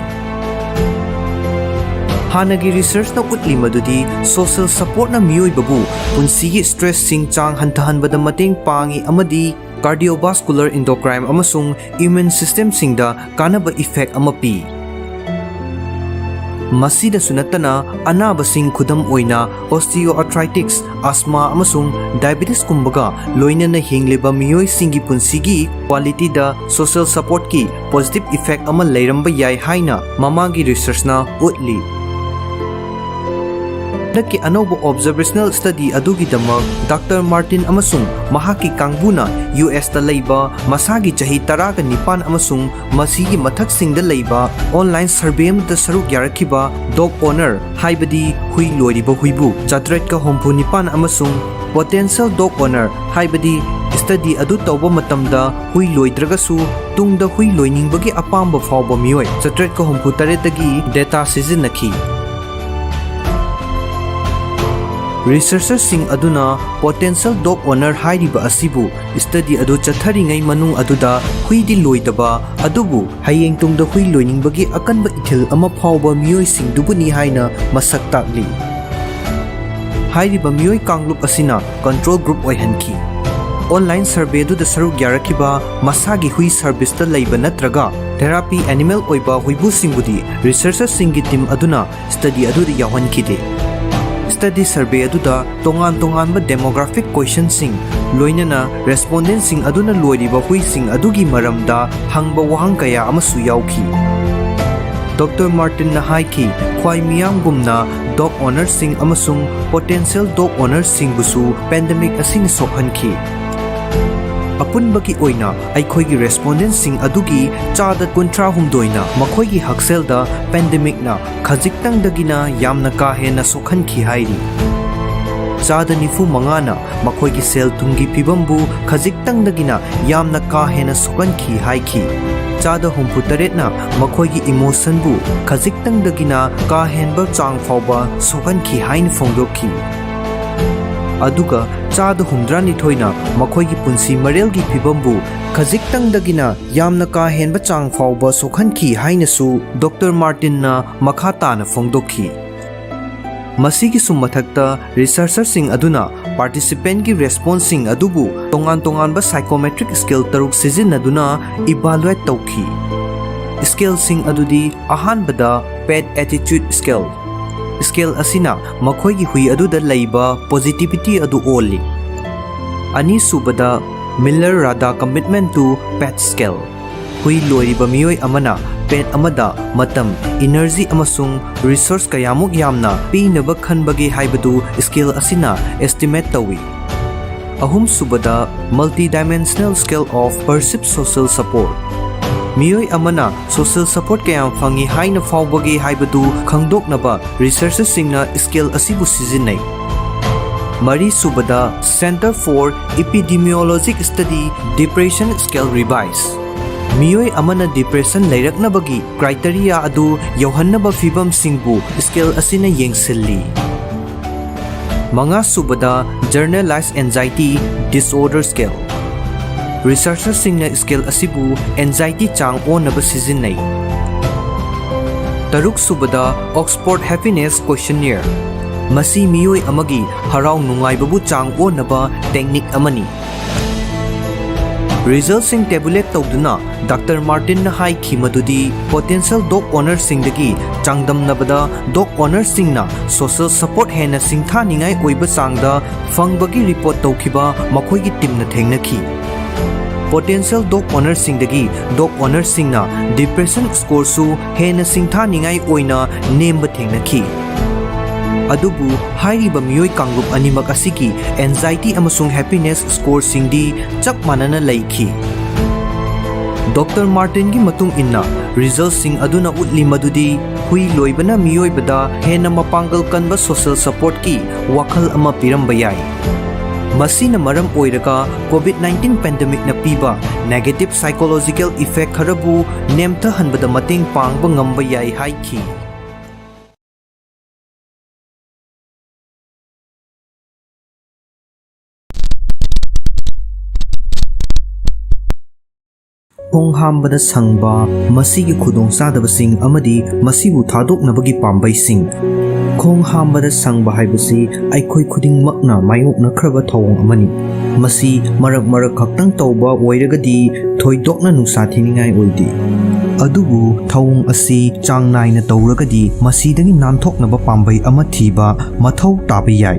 ꯍꯥꯟꯅꯒꯤ researchꯅ ꯎꯠꯂꯤ ꯃꯗꯨꯗꯤ social supportꯅ ꯃꯤꯑꯣꯏꯕꯕꯨ ꯄꯨꯟꯁꯤꯒꯤ stressꯁꯤꯡ ꯆꯥꯡ ꯍꯟꯊꯍꯟꯕꯗ ꯃꯇꯦꯡ ꯄꯥꯡꯏ ꯑꯃꯗꯤ cardiovascular, endocrine ꯑꯃꯁꯨꯡ immune systemꯁꯤꯡꯗ ꯀꯥꯟꯅꯕ effect ꯑꯃ ꯄꯤ꯫ ꯃꯁꯤꯗꯁꯨ ꯅꯠꯇꯅ, ꯑꯅꯥꯕꯁꯤꯡ, ꯈꯨꯗꯝ ꯑꯣꯏꯅ osteoarthritis, asthma ꯑꯃꯁꯨꯡ diabetesꯀꯨꯝꯕꯒ ꯂꯣꯏꯅꯅ ꯍꯤꯡꯂꯤꯕ ꯃꯤꯑꯣꯏꯁꯤꯡꯒꯤ ꯄꯨꯟꯁꯤꯒꯤ qualityꯗ social supportꯀꯤ positive effect ꯑꯃ ꯂꯩꯔꯝꯕ ꯌꯥꯏ ꯍꯥꯏꯅ ꯃꯃꯥꯡꯒꯤ researchꯅ ꯎꯠꯂꯤ꯫ ꯍꯟꯗꯛꯀꯤ ꯑꯅꯧꯕ observational study ꯑꯗꯨꯒꯤꯗꯃꯛ Doctor Martin ꯑꯃꯁꯨꯡ ꯃꯍꯥꯛꯀꯤ ꯀꯥꯡꯕꯨꯅ USꯇ ꯂꯩꯕ ꯃꯁꯥꯒꯤ ꯆꯍꯤ ꯇꯔꯥꯒ ꯅꯤꯄꯥꯟ ꯑꯃꯁꯨꯡ ꯃꯁꯤꯒꯤ ꯃꯊꯛꯁꯤꯡꯗ ꯂꯩꯕ online survey ꯑꯃꯗ ꯁꯔꯨꯛ ꯌꯥꯔꯛꯈꯤꯕ dog owner, ꯍꯥꯏꯕꯗꯤ ꯍꯨꯏ ꯂꯣꯏꯔꯤꯕ ꯍꯨꯏꯕꯨ ꯆꯥꯇ꯭ꯔꯦꯠꯀ ꯍꯨꯝꯐꯨ ꯅꯤꯄꯥꯟ ꯑꯃꯁꯨꯡ potential dog owner, ꯍꯥꯏꯕꯗꯤ study ꯑꯗꯨ ꯇꯧꯕ ꯃꯇꯝꯗ ꯍꯨꯏ ꯂꯣꯏꯗ꯭ꯔꯒꯁꯨ ꯇꯨꯡꯗ ꯍꯨꯏ ꯂꯣꯏꯅꯤꯡꯕꯒꯤ ꯑꯄꯥꯝꯕ ꯐꯥꯎꯕ ꯃꯤꯑꯣꯏ ꯆꯥꯇ꯭ꯔꯦꯠꯀ ꯍꯨꯝꯐꯨ ꯇꯔꯦꯠꯇꯒꯤ data ꯁꯤꯖꯤꯟꯅꯈꯤ꯫ Researcherꯁꯤꯡ ꯑꯗꯨꯅ potential dog owner ꯍꯥꯏꯔꯤꯕ ꯑꯁꯤꯕꯨ study ꯑꯗꯨ ꯆꯠꯊꯔꯤꯉꯩ ꯃꯅꯨꯡ ꯑꯗꯨꯗ ꯍꯨꯏꯗꯤ ꯂꯣꯏꯗꯕ, ꯑꯗꯨꯕꯨ ꯍꯌꯦꯡ ꯇꯨꯡꯗ ꯍꯨꯏ ꯂꯣꯏꯅꯤꯡꯕꯒꯤ ꯑꯀꯟꯕ ꯏꯊꯤꯜ ꯑꯃ ꯐꯥꯎꯕ ꯃꯤꯑꯣꯏꯁꯤꯡꯗꯨꯕꯨꯅꯤ ꯍꯥꯏꯅ ꯃꯁꯛ ꯇꯥꯛꯂꯤ꯫ ꯍꯥꯏꯔꯤꯕ ꯃꯤꯑꯣꯏ ꯀꯥꯡꯂꯨꯞ ꯑꯁꯤꯅ control group ꯑꯣꯏꯍꯟꯈꯤ꯫ Online survey ꯑꯗꯨꯗ ꯁꯔꯨꯛ ꯌꯥꯔꯛꯈꯤꯕ ꯃꯁꯥꯒꯤ ꯍꯨꯏ serviceꯇ ꯂꯩꯕ ꯅꯠꯇ꯭ꯔꯒ therapy animal ꯑꯣꯏꯕ ꯍꯨꯏꯕꯨꯁꯤꯡꯕꯨꯗꯤ researcherꯁꯤꯡꯒꯤ team ꯑꯗꯨꯅ study ꯑꯗꯨꯗ ꯌꯥꯎꯍꯟꯈꯤꯗꯦ꯫ Study survey ꯑꯗꯨꯗ ꯇꯣꯉꯥꯟ ꯇꯣꯉꯥꯟꯕ demographic questionꯁꯤꯡ, ꯂꯣꯏꯅꯅ respondentꯁꯤꯡ ꯑꯗꯨꯅ ꯂꯣꯏꯔꯤꯕ ꯍꯨꯏꯁꯤꯡ ꯑꯗꯨꯒꯤ ꯃꯔꯝꯗ ꯍꯪꯕ ꯋꯥꯍꯪ ꯀꯌꯥ ꯑꯃꯁꯨ ꯌꯥꯎꯈꯤ꯫ Doctor Martinꯅ ꯍꯥꯏꯈꯤ, ꯈ꯭ꯋꯥꯏ ꯃꯤꯌꯥꯝꯒꯨꯝꯅ dog ownerꯁꯤꯡ ꯑꯃꯁꯨꯡ potential dog ownerꯁꯤꯡꯕꯨꯁꯨ pandemic ꯑꯁꯤꯅ ꯁꯣꯛꯍꯟꯈꯤ꯫ ꯑꯄꯨꯟꯕꯒꯤ ꯑꯣꯏꯅ ꯑꯩꯈꯣꯏꯒꯤ respondentꯁꯤꯡ ꯑꯗꯨꯒꯤ ꯆꯥꯗ ꯀꯨꯟꯊ꯭ꯔꯥ ꯍꯨꯝꯗꯣꯏꯅ ꯃꯈꯣꯏꯒꯤ ꯍꯛꯁꯦꯜꯗ pandemicꯅ ꯈꯖꯤꯛꯇꯪꯗꯒꯤꯅ ꯌꯥꯝꯅ ꯀꯥ ꯍꯦꯟꯅ ꯁꯣꯛꯍꯟꯈꯤ ꯍꯥꯏꯔꯤ꯫ ꯆꯥꯗ ꯅꯤꯐꯨ ꯃꯉꯥꯅ ꯃꯈꯣꯏꯒꯤ ꯁꯦꯜ ꯊꯨꯝꯒꯤ ꯐꯤꯕꯝꯕꯨ ꯈꯖꯤꯛꯇꯪꯗꯒꯤꯅ ꯌꯥꯝꯅ ꯀꯥ ꯍꯦꯟꯅ ꯁꯣꯛꯍꯟꯈꯤ ꯍꯥꯏꯈꯤ꯫ ꯆꯥꯗ ꯍꯨꯝꯐꯨ ꯇꯔꯦꯠꯅ ꯃꯈꯣꯏꯒꯤ emotionꯕꯨ ꯈꯖꯤꯛꯇꯪꯗꯒꯤꯅ ꯀꯥ ꯍꯦꯟꯕ ꯆꯥꯡ ꯐꯥꯎꯕ ꯁꯣꯛꯍꯟꯈꯤ ꯍꯥꯏꯅ ꯐꯣꯡꯗꯣꯛꯈꯤ꯫ ꯑꯗꯨꯒ ꯆꯥꯗ ꯍꯨꯝꯗ꯭ꯔꯥꯅꯤꯊꯣꯏꯅ ꯃꯈꯣꯏꯒꯤ ꯄꯨꯟꯁꯤ ꯃꯔꯦꯜꯒꯤ ꯐꯤꯕꯝꯕꯨ ꯈꯖꯤꯛꯇꯪꯗꯒꯤꯅ ꯌꯥꯝꯅ ꯀꯥ ꯍꯦꯟꯕ ꯆꯥꯡ ꯐꯥꯎꯕ ꯁꯣꯛꯍꯟꯈꯤ ꯍꯥꯏꯅꯁꯨ Doctor Martinꯅ ꯃꯈꯥ ꯇꯥꯅ ꯐꯣꯡꯗꯣꯛꯈꯤ꯫ ꯃꯁꯤꯒꯤꯁꯨ ꯃꯊꯛꯇ researcherꯁꯤꯡ ꯑꯗꯨꯅ participantꯀꯤ responseꯁꯤꯡ ꯑꯗꯨꯕꯨ ꯇꯣꯉꯥꯟ ꯇꯣꯉꯥꯟꯕ psychometric scale ꯇꯔꯨꯛ ꯁꯤꯖꯤꯟꯅꯗꯨꯅ evaluate ꯇꯧꯈꯤ꯫ Scaleꯁꯤꯡ ꯑꯗꯨꯗꯤ ꯑꯍꯥꯟꯕꯗ pet attitude scale꯫ Scale ꯑꯁꯤꯅ ꯃꯈꯣꯏꯒꯤ ꯍꯨꯏ ꯑꯗꯨꯗ ꯂꯩꯕ positivity ꯑꯗꯨ ꯑꯣꯜꯂꯤ꯫ ꯑꯅꯤꯁꯨꯕꯗ Miller Rada commitment to pet scale꯫ ꯍꯨꯏ ꯂꯣꯏꯔꯤꯕ ꯃꯤꯑꯣꯏ ꯑꯃꯅ pet ꯑꯃꯗ ꯃꯇꯝ, energy ꯑꯃꯁꯨꯡ resource ꯀꯌꯥꯃꯨꯛ ꯌꯥꯝꯅ ꯄꯤꯅꯕ ꯈꯟꯕꯒꯦ ꯍꯥꯏꯕꯗꯨ scale ꯑꯁꯤꯅ estimate ꯇꯧꯏ꯫ ꯑꯍꯨꯝꯁꯨꯕꯗ Multidimensional Scale of Perceived Social Support꯫ ꯃꯤꯑꯣꯏ ꯑꯃꯅ social support ꯀꯌꯥꯝ ꯐꯪꯏ ꯍꯥꯏꯅ ꯐꯥꯎꯕꯒꯦ ꯍꯥꯏꯕꯗꯨ ꯈꯪꯗꯣꯛꯅꯕ researcherꯁꯤꯡꯅ scale ꯑꯁꯤꯕꯨ ꯁꯤꯖꯤꯟꯅꯩ꯫ ꯃꯔꯤꯁꯨꯕꯗ Center for Epidemiologic Study Depression Scale Revise꯫ ꯃꯤꯑꯣꯏ ꯑꯃꯅ depression ꯂꯩꯔꯛꯅꯕꯒꯤ criteria ꯑꯗꯨ ꯌꯧꯍꯟꯅꯕ ꯐꯤꯚꯝꯁꯤꯡꯕꯨ scale ꯑꯁꯤꯅ ꯌꯦꯡꯁꯤꯜꯂꯤ꯫ ꯃꯉꯥꯁꯨꯕꯗ, Generalized Anxiety Disorder Scale꯫ Researcherꯁꯤꯡꯅ scale ꯑꯁꯤꯕꯨ anxiety ꯆꯥꯡ ꯑꯣꯟꯅꯕ ꯁꯤꯖꯤꯟꯅꯩ꯫ ꯇꯔꯨꯛꯁꯨꯕꯗ, Oxford Happiness Questionnaire꯫ ꯃꯁꯤ ꯃꯤꯑꯣꯏ ꯑꯃꯒꯤ ꯍꯔꯥꯎ ꯅꯨꯡꯉꯥꯏꯕꯕꯨ ꯆꯥꯡ ꯑꯣꯟꯅꯕ technique ꯑꯃꯅꯤ꯫ Resultꯁꯤꯡ tabulate ꯇꯧꯗꯨꯅ Doctor Martinꯅ ꯍꯥꯏꯈꯤ ꯃꯗꯨꯗꯤ, potential dog ownerꯁꯤꯡꯗꯒꯤ ꯆꯥꯡꯗꯝꯅꯕꯗ dog ownerꯁꯤꯡꯅ social support ꯍꯦꯟꯅ ꯁꯤꯡꯊꯥꯅꯤꯡꯉꯥꯏ ꯑꯣꯏꯕ ꯆꯥꯡꯗ ꯐꯪꯕꯒꯤ report ꯇꯧꯈꯤꯕ ꯃꯈꯣꯏꯒꯤ teamꯅ ꯊꯦꯡꯅꯈꯤ꯫ Potential dog ownerꯁꯤꯡꯗꯒꯤ dog ownerꯁꯤꯡꯅ depression scoreꯁꯨ ꯍꯦꯟꯅ ꯁꯤꯡꯊꯥꯅꯤꯡꯉꯥꯏ ꯑꯣꯏꯅ ꯅꯦꯝꯕ ꯊꯦꯡꯅꯈꯤ꯫ ꯑꯗꯨꯕꯨ ꯍꯥꯏꯔꯤꯕ ꯃꯤꯑꯣꯏ ꯀꯥꯡꯂꯨꯞ ꯑꯅꯤꯃꯛ ꯑꯁꯤꯒꯤ anxiety ꯑꯃꯁꯨꯡ happiness scoreꯁꯤꯡꯗꯤ ꯆꯞ ꯃꯥꯟꯅꯅ ꯂꯩꯈꯤ꯫ Doctor Martinꯒꯤ ꯃꯇꯨꯡ ꯏꯟꯅ, resultꯁꯤꯡ ꯑꯗꯨꯅ ꯎꯠꯂꯤ ꯃꯗꯨꯗꯤ ꯍꯨꯏ ꯂꯣꯏꯕꯅ ꯃꯤꯑꯣꯏꯕꯗ ꯍꯦꯟꯅ ꯃꯄꯥꯡꯒꯜ ꯀꯟꯕ social supportꯀꯤ ꯋꯥꯈꯜ ꯑꯃ ꯄꯤꯔꯝꯕ ꯌꯥꯏ꯫ ꯃꯁꯤꯅ ꯃꯔꯝ ꯑꯣꯏꯔꯒ COVID nineteen pandemicꯅ ꯄꯤꯕ negative psychological effect ꯈꯔꯕꯨ ꯅꯦꯝꯊꯍꯟꯕꯗ ꯃꯇꯦꯡ ꯄꯥꯡꯕ ꯉꯝꯕ ꯌꯥꯏ ꯍꯥꯏꯈꯤ꯫ ꯈꯣꯡ ꯍꯥꯝꯕꯗ ꯁꯪꯕ, ꯃꯁꯤꯒꯤ ꯈꯨꯗꯣꯡꯆꯥꯗꯕꯁꯤꯡ ꯑꯃꯗꯤ ꯃꯁꯤꯕꯨ ꯊꯥꯗꯣꯛꯅꯕꯒꯤ ꯄꯥꯝꯕꯩꯁꯤꯡ꯫ ꯈꯣꯡ ꯍꯥꯝꯕꯗ ꯁꯪꯕ ꯍꯥꯏꯕꯁꯤ ꯑꯩꯈꯣꯏ ꯈꯨꯗꯤꯡꯃꯛꯅ ꯃꯥꯌꯣꯛꯅꯈ꯭ꯔꯕ ꯊꯧꯑꯣꯡ ꯑꯃꯅꯤ꯫ ꯃꯁꯤ ꯃꯔꯛ ꯃꯔꯛ ꯈꯛꯇꯪ ꯇꯧꯕ ꯑꯣꯏꯔꯒꯗꯤ ꯊꯣꯏꯗꯣꯛꯅ ꯅꯨꯡꯁꯥ ꯊꯤꯅꯤꯡꯉꯥꯏ ꯑꯣꯏꯗꯦ꯫ ꯑꯗꯨꯕꯨ ꯊꯧꯑꯣꯡ ꯑꯁꯤ ꯆꯥꯡ ꯅꯥꯏꯅ ꯇꯧꯔꯒꯗꯤ ꯃꯁꯤꯗꯒꯤ ꯅꯥꯟꯊꯣꯛꯅꯕ ꯄꯥꯝꯕꯩ ꯑꯃ ꯊꯤꯕ ꯃꯊꯧ ꯇꯥꯕ ꯌꯥꯏ꯫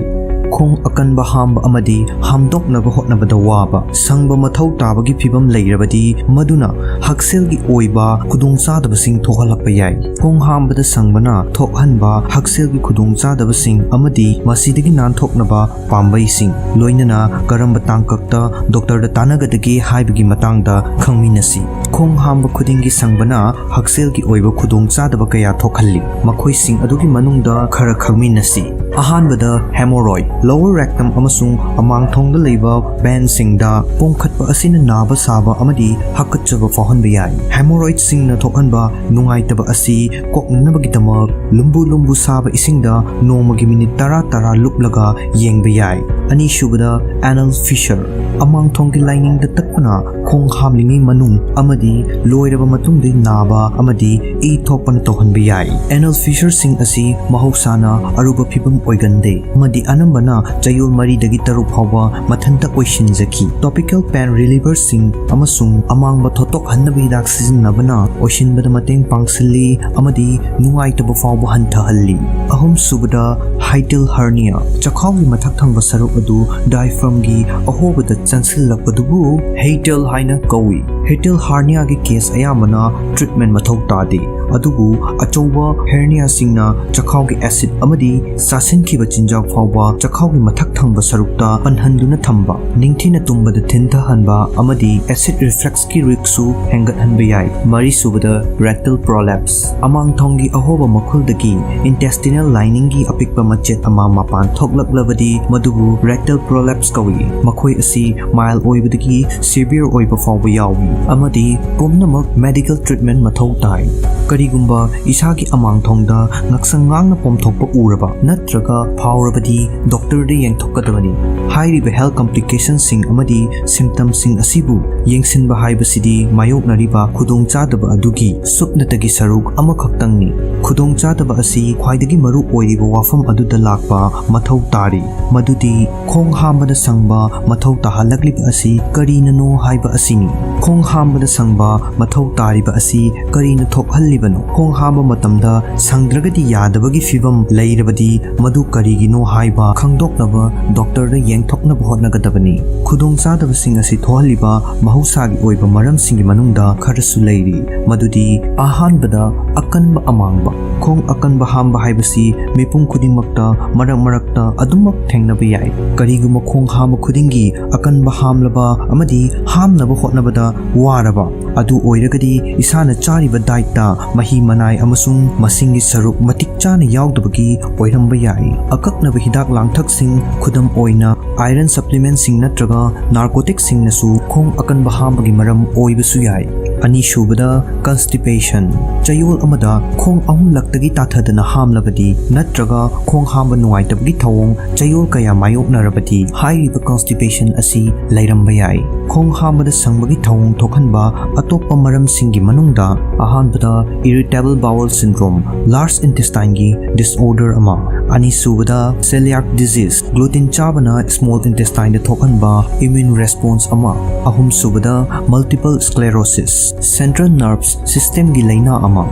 ꯈꯣꯡ ꯑꯀꯟꯕ ꯍꯥꯝꯕ ꯑꯃꯗꯤ ꯍꯥꯝꯗꯣꯛꯅꯕ ꯍꯣꯠꯅꯕꯗ ꯋꯥꯕ, ꯁꯪꯕ ꯃꯊꯧ ꯇꯥꯕꯒꯤ ꯐꯤꯚꯝ ꯂꯩꯔꯕꯗꯤ ꯃꯗꯨꯅ ꯍꯛꯁꯦꯜꯒꯤ ꯑꯣꯏꯕ ꯈꯨꯗꯣꯡꯆꯥꯗꯕꯁꯤꯡ ꯊꯣꯛꯍꯜꯂꯛꯄ ꯌꯥꯏ꯫ ꯈꯣꯡ ꯍꯥꯝꯕꯗ ꯁꯪꯕꯅ ꯊꯣꯛꯍꯟꯕ ꯍꯛꯁꯦꯜꯒꯤ ꯈꯨꯗꯣꯡꯆꯥꯗꯕꯁꯤꯡ ꯑꯃꯗꯤ ꯃꯁꯤꯗꯒꯤ ꯅꯥꯟꯊꯣꯛꯅꯕ ꯄꯥꯝꯕꯩꯁꯤꯡ, ꯂꯣꯏꯅꯅ ꯀꯔꯝꯕ ꯇꯥꯡꯀꯛꯇ ꯗꯣꯛꯇꯔꯗ ꯇꯥꯟꯅꯒꯗꯒꯦ ꯍꯥꯏꯕꯒꯤ ꯃꯇꯥꯡꯗ ꯈꯪꯃꯤꯟꯅꯁꯤ꯫ ꯈꯣꯡ ꯍꯥꯝꯕ ꯈꯨꯗꯤꯡꯒꯤ ꯁꯪꯕꯅ ꯍꯛꯁꯦꯜꯒꯤ ꯑꯣꯏꯕ ꯈꯨꯗꯣꯡꯆꯥꯗꯕ ꯀꯌꯥ ꯊꯣꯛꯍꯜꯂꯤ꯫ ꯃꯈꯣꯏꯁꯤꯡ ꯑꯗꯨꯒꯤ ꯃꯅꯨꯡꯗ ꯈꯔ ꯈꯪꯃꯤꯟꯅꯁꯤ꯫ ꯑꯍꯥꯟꯕꯗ, hemorrhoid꯫ Lower rectum ꯑꯃꯁꯨꯡ ꯑꯃꯥꯡꯊꯣꯡꯗ ꯂꯩꯕ vein ꯁꯤꯡꯗ ꯄꯣꯝꯈꯠꯄ ꯑꯁꯤꯅ ꯅꯥꯕ ꯁꯥꯕ ꯑꯃꯗꯤ ꯍꯥꯀꯠꯆꯕ ꯐꯥꯎꯍꯟꯕ ꯌꯥꯏ꯫ Hemorrhoid ꯁꯤꯡꯅ ꯊꯣꯛꯍꯟꯕ ꯅꯨꯡꯉꯥꯏꯇꯕ ꯑꯁꯤ ꯀꯣꯛꯅꯅꯕꯒꯤꯗꯃꯛ ꯂꯨꯝꯕꯨ ꯂꯨꯝꯕꯨ ꯁꯥꯕ ꯏꯁꯤꯡꯗ ꯅꯣꯡꯃꯒꯤ ꯃꯤꯅꯤꯠ ꯇꯔꯥ ꯇꯔꯥ ꯂꯨꯞꯂꯒ ꯌꯦꯡꯕ ꯌꯥꯏ꯫ ꯑꯅꯤꯁꯨꯕꯗ, anal fissure꯫ ꯑꯃꯥꯡꯊꯣꯡꯒꯤ ꯂꯥꯏꯅꯤꯡꯗ ꯇꯠꯄꯅ ꯈꯣꯡ ꯍꯥꯝꯂꯤꯉꯩ ꯃꯅꯨꯡ ꯑꯃꯗꯤ ꯂꯣꯏꯔꯕ ꯃꯇꯨꯡꯗ ꯅꯥꯕ ꯑꯃꯗꯤ ꯏ ꯊꯣꯛꯄꯅ ꯇꯧꯍꯟꯕ ꯌꯥꯏ꯫ Anal fissure ꯁꯤꯡ ꯑꯁꯤ ꯃꯍꯧꯁꯥꯅ ꯑꯔꯨꯕ ꯐꯤꯚꯝ ꯑꯣꯏꯒꯟꯗꯦ ꯑꯃꯗꯤ ꯑꯅꯝꯕꯅ ꯆꯌꯣꯜ ꯃꯔꯤꯗꯒꯤ ꯇꯔꯨꯛ ꯐꯥꯎꯕ ꯃꯊꯟꯇ ꯑꯣꯏꯁꯤꯟꯖꯈꯤ꯫ Topical pain reliever ꯁꯤꯡ ꯑꯃꯁꯨꯡ ꯑꯃꯥꯡꯕ ꯊꯣꯠꯇꯣꯛꯍꯟꯅꯕ ꯍꯤꯗꯥꯛ ꯁꯤꯖꯤꯟꯅꯕꯅ ꯑꯣꯏꯁꯤꯟꯕꯗ ꯃꯇꯦꯡ ꯄꯥꯡꯁꯤꯜꯂꯤ ꯑꯃꯗꯤ ꯅꯨꯡꯉꯥꯏꯇꯕ ꯐꯥꯎꯕ ꯍꯟꯊꯍꯜꯂꯤ꯫ ꯑꯍꯨꯝꯁꯨꯕꯗ, hiatal hernia꯫ ꯆꯈꯥꯎꯒꯤ ꯃꯊꯛ ꯊꯪꯕ ꯁꯔꯨꯛ ꯑꯗꯨ diaphragm ꯒꯤ ꯑꯍꯣꯕꯗ ꯆꯪꯁꯤꯜꯂꯛꯄꯗꯨꯕꯨ hiatal ꯍꯥꯏꯅ ꯀꯧꯏ꯫ Hiatal hernia ꯒꯤ case ꯑꯌꯥꯝꯕꯅ treatment ꯃꯊꯧ ꯇꯥꯗꯦ, ꯑꯗꯨꯕꯨ ꯑꯆꯧꯕ hernia ꯁꯤꯡꯅ ꯆꯈꯥꯎꯒꯤ acid ꯑꯃꯗꯤ ꯆꯥꯁꯤꯟꯈꯤꯕ ꯆꯤꯟꯖꯥꯛ ꯐꯥꯎꯕ ꯆꯈꯥꯎꯒꯤ ꯃꯊꯛ ꯊꯪꯕ ꯁꯔꯨꯛꯇ ꯄꯟꯍꯟꯗꯨꯅ ꯊꯝꯕ, ꯅꯤꯡꯊꯤꯅ ꯇꯨꯝꯕꯗ ꯊꯤꯟꯊꯍꯟꯕ ꯑꯃꯗꯤ acid reflux ꯀꯤ risk ꯁꯨ ꯍꯦꯟꯒꯠꯍꯟꯕ ꯌꯥꯏ꯫ ꯃꯔꯤꯁꯨꯕꯗ, rectal prolapse꯫ ꯑꯃꯥꯡꯊꯣꯡꯒꯤ ꯑꯍꯣꯕ ꯃꯈꯨꯜꯗꯒꯤ intestinal lining ꯒꯤ ꯑꯄꯤꯛꯄ ꯃꯆꯦꯠ ꯑꯃ ꯃꯄꯥꯟ ꯊꯣꯛꯂꯛꯂꯕꯗꯤ ꯃꯗꯨꯕꯨ rectal prolapse ꯀꯧꯏ꯫ ꯃꯈꯣꯏ ꯑꯁꯤ mild ꯑꯣꯏꯕꯗꯒꯤ severe ꯑꯣꯏꯕ ꯐꯥꯎꯕ ꯌꯥꯎꯏ ꯑꯃꯗꯤ ꯄꯨꯝꯅꯃꯛ medical treatment ꯃꯊꯧ ꯇꯥꯏ꯫ ꯀꯔꯤꯒꯨꯝꯕ ꯏꯁꯥꯒꯤ ꯑꯃꯥꯡꯊꯣꯡꯗ ꯉꯛꯁꯪ ꯉꯥꯡꯅ ꯄꯣꯝꯊꯣꯛꯄ ꯎꯔꯕ ꯅꯠꯇ꯭ꯔꯒ ꯐꯥꯎꯔꯕꯗꯤ doctor ꯗ ꯌꯦꯡꯊꯣꯛꯀꯗꯕꯅꯤ꯫ ꯍꯥꯏꯔꯤꯕ health complication ꯁꯤꯡ ꯑꯃꯗꯤ symptom ꯁꯤꯡ ꯑꯁꯤꯕꯨ ꯌꯦꯡꯁꯤꯟꯕ ꯍꯥꯏꯕꯁꯤꯗꯤ ꯃꯥꯌꯣꯛꯅꯔꯤꯕ ꯈꯨꯗꯣꯡꯆꯥꯗꯕ ꯑꯗꯨꯒꯤ ꯁꯨꯞꯅꯇꯒꯤ ꯁꯔꯨꯛ ꯑꯃꯈꯛꯇꯪꯅꯤ꯫ ꯈꯨꯗꯣꯡꯆꯥꯗꯕ ꯑꯁꯤ ꯈ꯭ꯋꯥꯏꯗꯒꯤ ꯃꯔꯨ ꯑꯣꯏꯔꯤꯕ ꯋꯥꯐꯝ ꯑꯗꯨꯗ ꯂꯥꯛꯄ ꯃꯊꯧ ꯇꯥꯔꯤ, ꯃꯗꯨꯗꯤ ꯈꯣꯡ ꯍꯥꯝꯕꯗ ꯁꯪꯕ ꯃꯊꯧ ꯇꯥꯍꯜꯂꯛꯂꯤꯕ ꯑꯁꯤ ꯀꯔꯤꯅꯅꯣ ꯍꯥꯏꯕ ꯑꯁꯤꯅꯤ꯫ ꯈꯣꯡ ꯍꯥꯝꯕꯗ ꯁꯪꯕ ꯃꯊꯧ ꯇꯥꯔꯤꯕ ꯑꯁꯤ ꯀꯔꯤꯅ ꯊꯣꯛꯍꯜꯂꯤꯕꯅꯣ? ꯈꯣꯡ ꯍꯥꯝꯕ ꯃꯇꯝꯗ ꯁꯪꯗ꯭ꯔꯒꯗꯤ ꯌꯥꯗꯕꯒꯤ ꯐꯤꯕꯝ ꯂꯩꯔꯕꯗꯤ, ꯃꯗꯨ ꯀꯔꯤꯒꯤꯅꯣ ꯍꯥꯏꯕ ꯈꯪꯗꯣꯛꯅꯕ ꯗꯣꯛꯇꯔꯗ ꯌꯦꯡꯊꯣꯛꯅꯕ ꯍꯣꯠꯅꯒꯗꯕꯅꯤ꯫ ꯈꯨꯗꯣꯡꯆꯥꯗꯕꯁꯤꯡ ꯑꯁꯤ ꯊꯣꯛꯍꯜꯂꯤꯕ ꯃꯍꯧꯁꯥꯒꯤ ꯑꯣꯏꯕ ꯃꯔꯝꯁꯤꯡꯒꯤ ꯃꯅꯨꯡꯗ ꯈꯔꯁꯨ ꯂꯩꯔꯤ, ꯃꯗꯨꯗꯤ: ꯑꯍꯥꯟꯕꯗ, ꯑꯀꯟꯕ ꯑꯃꯥꯡꯕ꯫ ꯈꯣꯡ ꯑꯀꯟꯕ ꯍꯥꯝꯕ ꯍꯥꯏꯕꯁꯤ ꯃꯤꯄꯨꯝ ꯈꯨꯗꯤꯡꯃꯛꯇ ꯃꯔꯛ ꯃꯔꯛꯇ ꯑꯗꯨꯃꯛ ꯊꯦꯡꯅꯕ ꯌꯥꯏ꯫ ꯀꯔꯤꯒꯨꯝꯕ ꯈꯣꯡ ꯍꯥꯝꯕ ꯈꯨꯗꯤꯡꯒꯤ ꯑꯀꯟꯕ ꯍꯥꯝꯂꯕ ꯑꯃꯗꯤ ꯍꯥꯝꯅꯕ ꯍꯣꯠꯅꯕꯗ ꯋꯥꯔꯕ ꯑꯗꯨ ꯑꯣꯏꯔꯒꯗꯤ, ꯏꯁꯥꯅ ꯆꯥꯔꯤꯕ ꯗꯥꯏꯠꯇ ꯃꯍꯤ ꯃꯅꯥꯏ ꯑꯃꯁꯨꯡ ꯃꯁꯤꯡꯒꯤ ꯁꯔꯨꯛ ꯃꯇꯤꯛ ꯆꯥꯅ ꯌꯥꯎꯗꯕꯒꯤ ꯑꯣꯏꯔꯝꯕ ꯌꯥꯏ꯫ ꯑꯀꯛꯅꯕ ꯍꯤꯗꯥꯛ ꯂꯥꯡꯊꯛꯁꯤꯡ, ꯈꯨꯗꯝ ꯑꯣꯏꯅ, ꯑꯥꯏꯔꯟ ꯁꯄ꯭ꯂꯤꯃꯦꯟꯠꯁꯤꯡ ꯅꯠꯇ꯭ꯔꯒ ꯅꯥꯔꯀꯣꯇꯤꯛꯁꯤꯡꯅꯁꯨ ꯈꯣꯡ ꯑꯀꯟꯕ ꯍꯥꯝꯕꯒꯤ ꯃꯔꯝ ꯑꯣꯏꯕꯁꯨ ꯌꯥꯏ꯫ ꯑꯅꯤꯁꯨꯕꯗ, ꯀꯟꯁꯇꯤꯄꯦꯁꯟ꯫ ꯆꯌꯣꯜ ꯑꯃꯗ ꯈꯣꯡ ꯑꯍꯨꯝꯂꯛꯇꯒꯤ ꯇꯥꯊꯗꯅ ꯍꯥꯝꯂꯕꯗꯤ ꯅꯠꯇ꯭ꯔꯒ ꯈꯣꯡ ꯍꯥꯝꯕ ꯅꯨꯡꯉꯥꯏꯇꯕꯒꯤ ꯊꯧꯑꯣꯡ ꯆꯌꯣꯜ ꯀꯌꯥ ꯃꯥꯌꯣꯛꯅꯔꯕꯗꯤ, ꯍꯥꯏꯔꯤꯕ ꯀꯟꯁꯇꯤꯄꯦꯁꯟ ꯑꯁꯤ ꯂꯩꯔꯝꯕ ꯌꯥꯏ꯫ ꯈꯣꯡ ꯍꯥꯝꯕꯗ ꯁꯪꯕꯒꯤ ꯊꯧꯑꯣꯡ ꯊꯣꯛꯍꯟꯕ ꯑꯇꯣꯞꯄ ꯃꯔꯝꯁꯤꯡꯒꯤ ꯃꯅꯨꯡꯗ, ꯑꯍꯥꯟꯕꯗ, ꯏꯔꯤꯇꯦꯕꯜ ꯕꯥꯋꯜ ꯁꯤꯟꯗ꯭ꯔꯣꯝ, ꯂꯥꯔꯖ ꯏꯟꯇꯦꯁꯇꯥꯏꯟꯒꯤ ꯗꯤꯁꯑꯣꯔꯗꯔ ꯑꯃ꯫ ꯑꯅꯤꯁꯨꯕꯗ, ꯁꯦꯂꯤꯌꯥꯛ ꯗꯤꯖꯤꯖ, ꯒ꯭ꯂꯨꯇꯤꯟ ꯆꯥꯕꯅ ꯁ꯭ꯃꯣꯜ ꯏꯟꯇꯦꯁꯇꯥꯏꯟꯗ ꯊꯣꯛꯍꯟꯕ ꯏꯝꯌꯨꯟ ꯔꯦꯁꯄꯣꯟꯁ ꯑꯃ꯫ ꯑꯍꯨꯝꯁꯨꯕꯗ, ꯃꯜꯇꯤꯄꯜ ꯁ꯭ꯀ꯭ꯂꯦꯔꯣꯁꯤꯁ, ꯁꯦꯟꯇ꯭ꯔꯦꯜ ꯅꯔꯚꯁ ꯁꯤꯁꯇꯦꯝꯒꯤ ꯂꯥꯏꯅꯥ ꯑꯃ꯫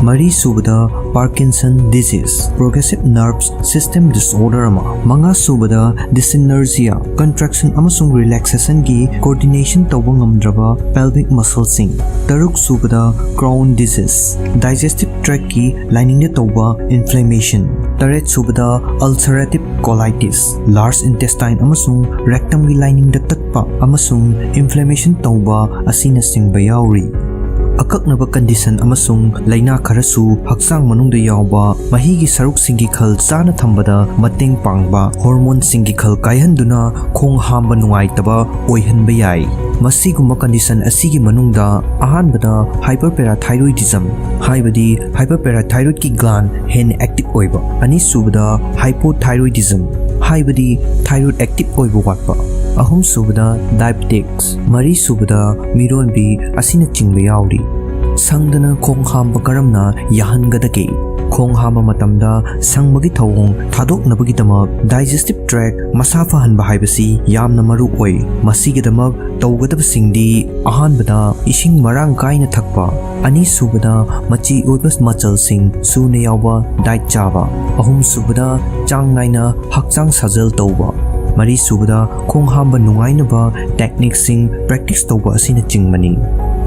ꯃꯔꯤꯁꯨꯕꯗ, Parkinson disease, progressive nervous system disorder ꯑꯃ꯫ ꯃꯉꯥꯁꯨꯕꯗ, ꯗꯤꯁꯤꯅꯔꯖꯤꯌꯥ, ꯀꯟꯇ꯭ꯔꯦꯛꯁꯟ ꯑꯃꯁꯨꯡ ꯔꯤꯂꯦꯛꯁꯦꯁꯟꯒꯤ ꯀꯣꯑꯣꯔꯗꯤꯅꯦꯁꯟ ꯇꯧꯕ ꯉꯝꯗ꯭ꯔꯕ ꯄꯦꯜꯚꯤꯛ ꯃꯁꯜꯁꯤꯡ꯫ ꯇꯔꯨꯛꯁꯨꯕꯗ, ꯀ꯭ꯔꯥꯎꯟ ꯗꯤꯖꯤꯖ, ꯗꯥꯏꯖꯦꯁꯇꯤꯚ ꯇ꯭ꯔꯦꯛꯀꯤ ꯂꯥꯏꯅꯤꯡꯗ ꯇꯧꯕ ꯏꯟꯐ꯭ꯂꯦꯃꯦꯁꯟ꯫ ꯇꯔꯦꯠꯁꯨꯕꯗ, ꯑꯜꯁꯔꯦꯇꯤꯚ ꯀꯣꯂꯥꯏꯇꯤꯁ, ꯂꯥꯔꯖ ꯏꯟꯇꯦꯁꯇꯥꯏꯟ ꯑꯃꯁꯨꯡ ꯔꯦꯛꯇꯝꯒꯤ ꯂꯥꯏꯅꯤꯡꯗ ꯇꯠꯄ ꯑꯃꯁꯨꯡ ꯏꯟꯐ꯭ꯂꯦꯃꯦꯁꯟ ꯇꯧꯕ ꯑꯁꯤꯅꯆꯤꯡꯕ ꯌꯥꯎꯔꯤ꯫ ꯑꯀꯛꯅꯕ ꯀꯟꯗꯤꯁꯟ ꯑꯃꯁꯨꯡ ꯂꯥꯏꯅꯥ ꯈꯔꯁꯨ ꯍꯛꯆꯥꯡ ꯃꯅꯨꯡꯗ ꯌꯥꯎꯕ ꯃꯍꯤꯒꯤ ꯁꯔꯨꯛꯁꯤꯡꯒꯤ ꯈꯜ ꯆꯥꯅ ꯊꯝꯕꯗ ꯃꯇꯦꯡ ꯄꯥꯡꯕ ꯍꯣꯔꯃꯣꯟꯁꯤꯡꯒꯤ ꯈꯜ ꯀꯥꯏꯍꯟꯗꯨꯅ ꯈꯣꯡ ꯍꯥꯝꯕ ꯅꯨꯡꯉꯥꯏꯇꯕ ꯑꯣꯏꯍꯟꯕ ꯌꯥꯏ꯫ ꯃꯁꯤꯒꯨꯝꯕ ꯀꯟꯗꯤꯁꯟ ꯑꯁꯤꯒꯤ ꯃꯅꯨꯡꯗ ꯑꯍꯥꯟꯕꯗ, ꯍꯥꯏꯄꯔꯄꯦꯔꯥꯊꯥꯏꯔꯣꯏꯗꯤꯖꯝ, ꯍꯥꯏꯕꯗꯤ ꯍꯥꯏꯄꯔꯄꯦꯔꯥꯊꯥꯏꯔꯣꯏꯗꯀꯤ ꯒ꯭ꯂꯥꯟ ꯍꯦꯟꯅ ꯑꯦꯛꯇꯤꯚ ꯑꯣꯏꯕ꯫ ꯑꯅꯤꯁꯨꯕꯗ, ꯍꯥꯏꯄꯣꯊꯥꯏꯔꯣꯏꯗꯤꯖꯝ, ꯍꯥꯏꯕꯗꯤ ꯊꯥꯏꯔꯣꯏꯗ ꯑꯦꯛꯇꯤꯚ ꯑꯣꯏꯕ ꯋꯥꯠꯄ꯫ ꯑꯍꯨꯝꯁꯨꯕꯗ, ꯗꯥꯏꯕꯦꯇꯤꯛꯁ꯫ ꯃꯔꯤꯁꯨꯕꯗ, ꯃꯤꯔꯣꯟꯕꯤ ꯑꯁꯤꯅꯆꯤꯡꯕ ꯌꯥꯎꯔꯤ꯫ ꯁꯪꯗꯅ ꯈꯣꯡ ꯍꯥꯝꯕ ꯀꯔꯝꯅ ꯌꯥꯍꯟꯒꯗꯒꯦ? ꯈꯣꯡ ꯍꯥꯝꯕ ꯃꯇꯝꯗ ꯁꯪꯕꯒꯤ ꯊꯧꯑꯣꯡ ꯊꯥꯗꯣꯛꯅꯕꯒꯤꯗꯃꯛ digestive tract ꯃꯁꯥ ꯐꯍꯟꯕ ꯍꯥꯏꯕꯁꯤ ꯌꯥꯝꯅ ꯃꯔꯨ ꯑꯣꯏ꯫ ꯃꯁꯤꯒꯤꯗꯃꯛ ꯇꯧꯒꯗꯕꯁꯤꯡꯗꯤ: ꯑꯍꯥꯟꯕꯗ, ꯏꯁꯤꯡ ꯃꯔꯥꯡ ꯀꯥꯏꯅ ꯊꯛꯄ꯫ ꯑꯅꯤꯁꯨꯕꯗ, ꯃꯆꯤ ꯑꯣꯏꯕ ꯃꯆꯜꯁꯤꯡ ꯁꯨꯅ ꯌꯥꯎꯕ diet ꯆꯥꯕ꯫ ꯑꯍꯨꯝꯁꯨꯕꯗ, ꯆꯥꯡ ꯅꯥꯏꯅ ꯍꯛꯆꯥꯡ ꯁꯥꯖꯦꯜ ꯇꯧꯕ꯫ ꯃꯔꯤꯁꯨꯕꯗ, ꯈꯣꯡ ꯍꯥꯝꯕ ꯅꯨꯡꯉꯥꯏꯅꯕ techniqueꯁꯤꯡ practice ꯇꯧꯕ ꯑꯁꯤꯅꯆꯤꯡꯕꯅꯤ꯫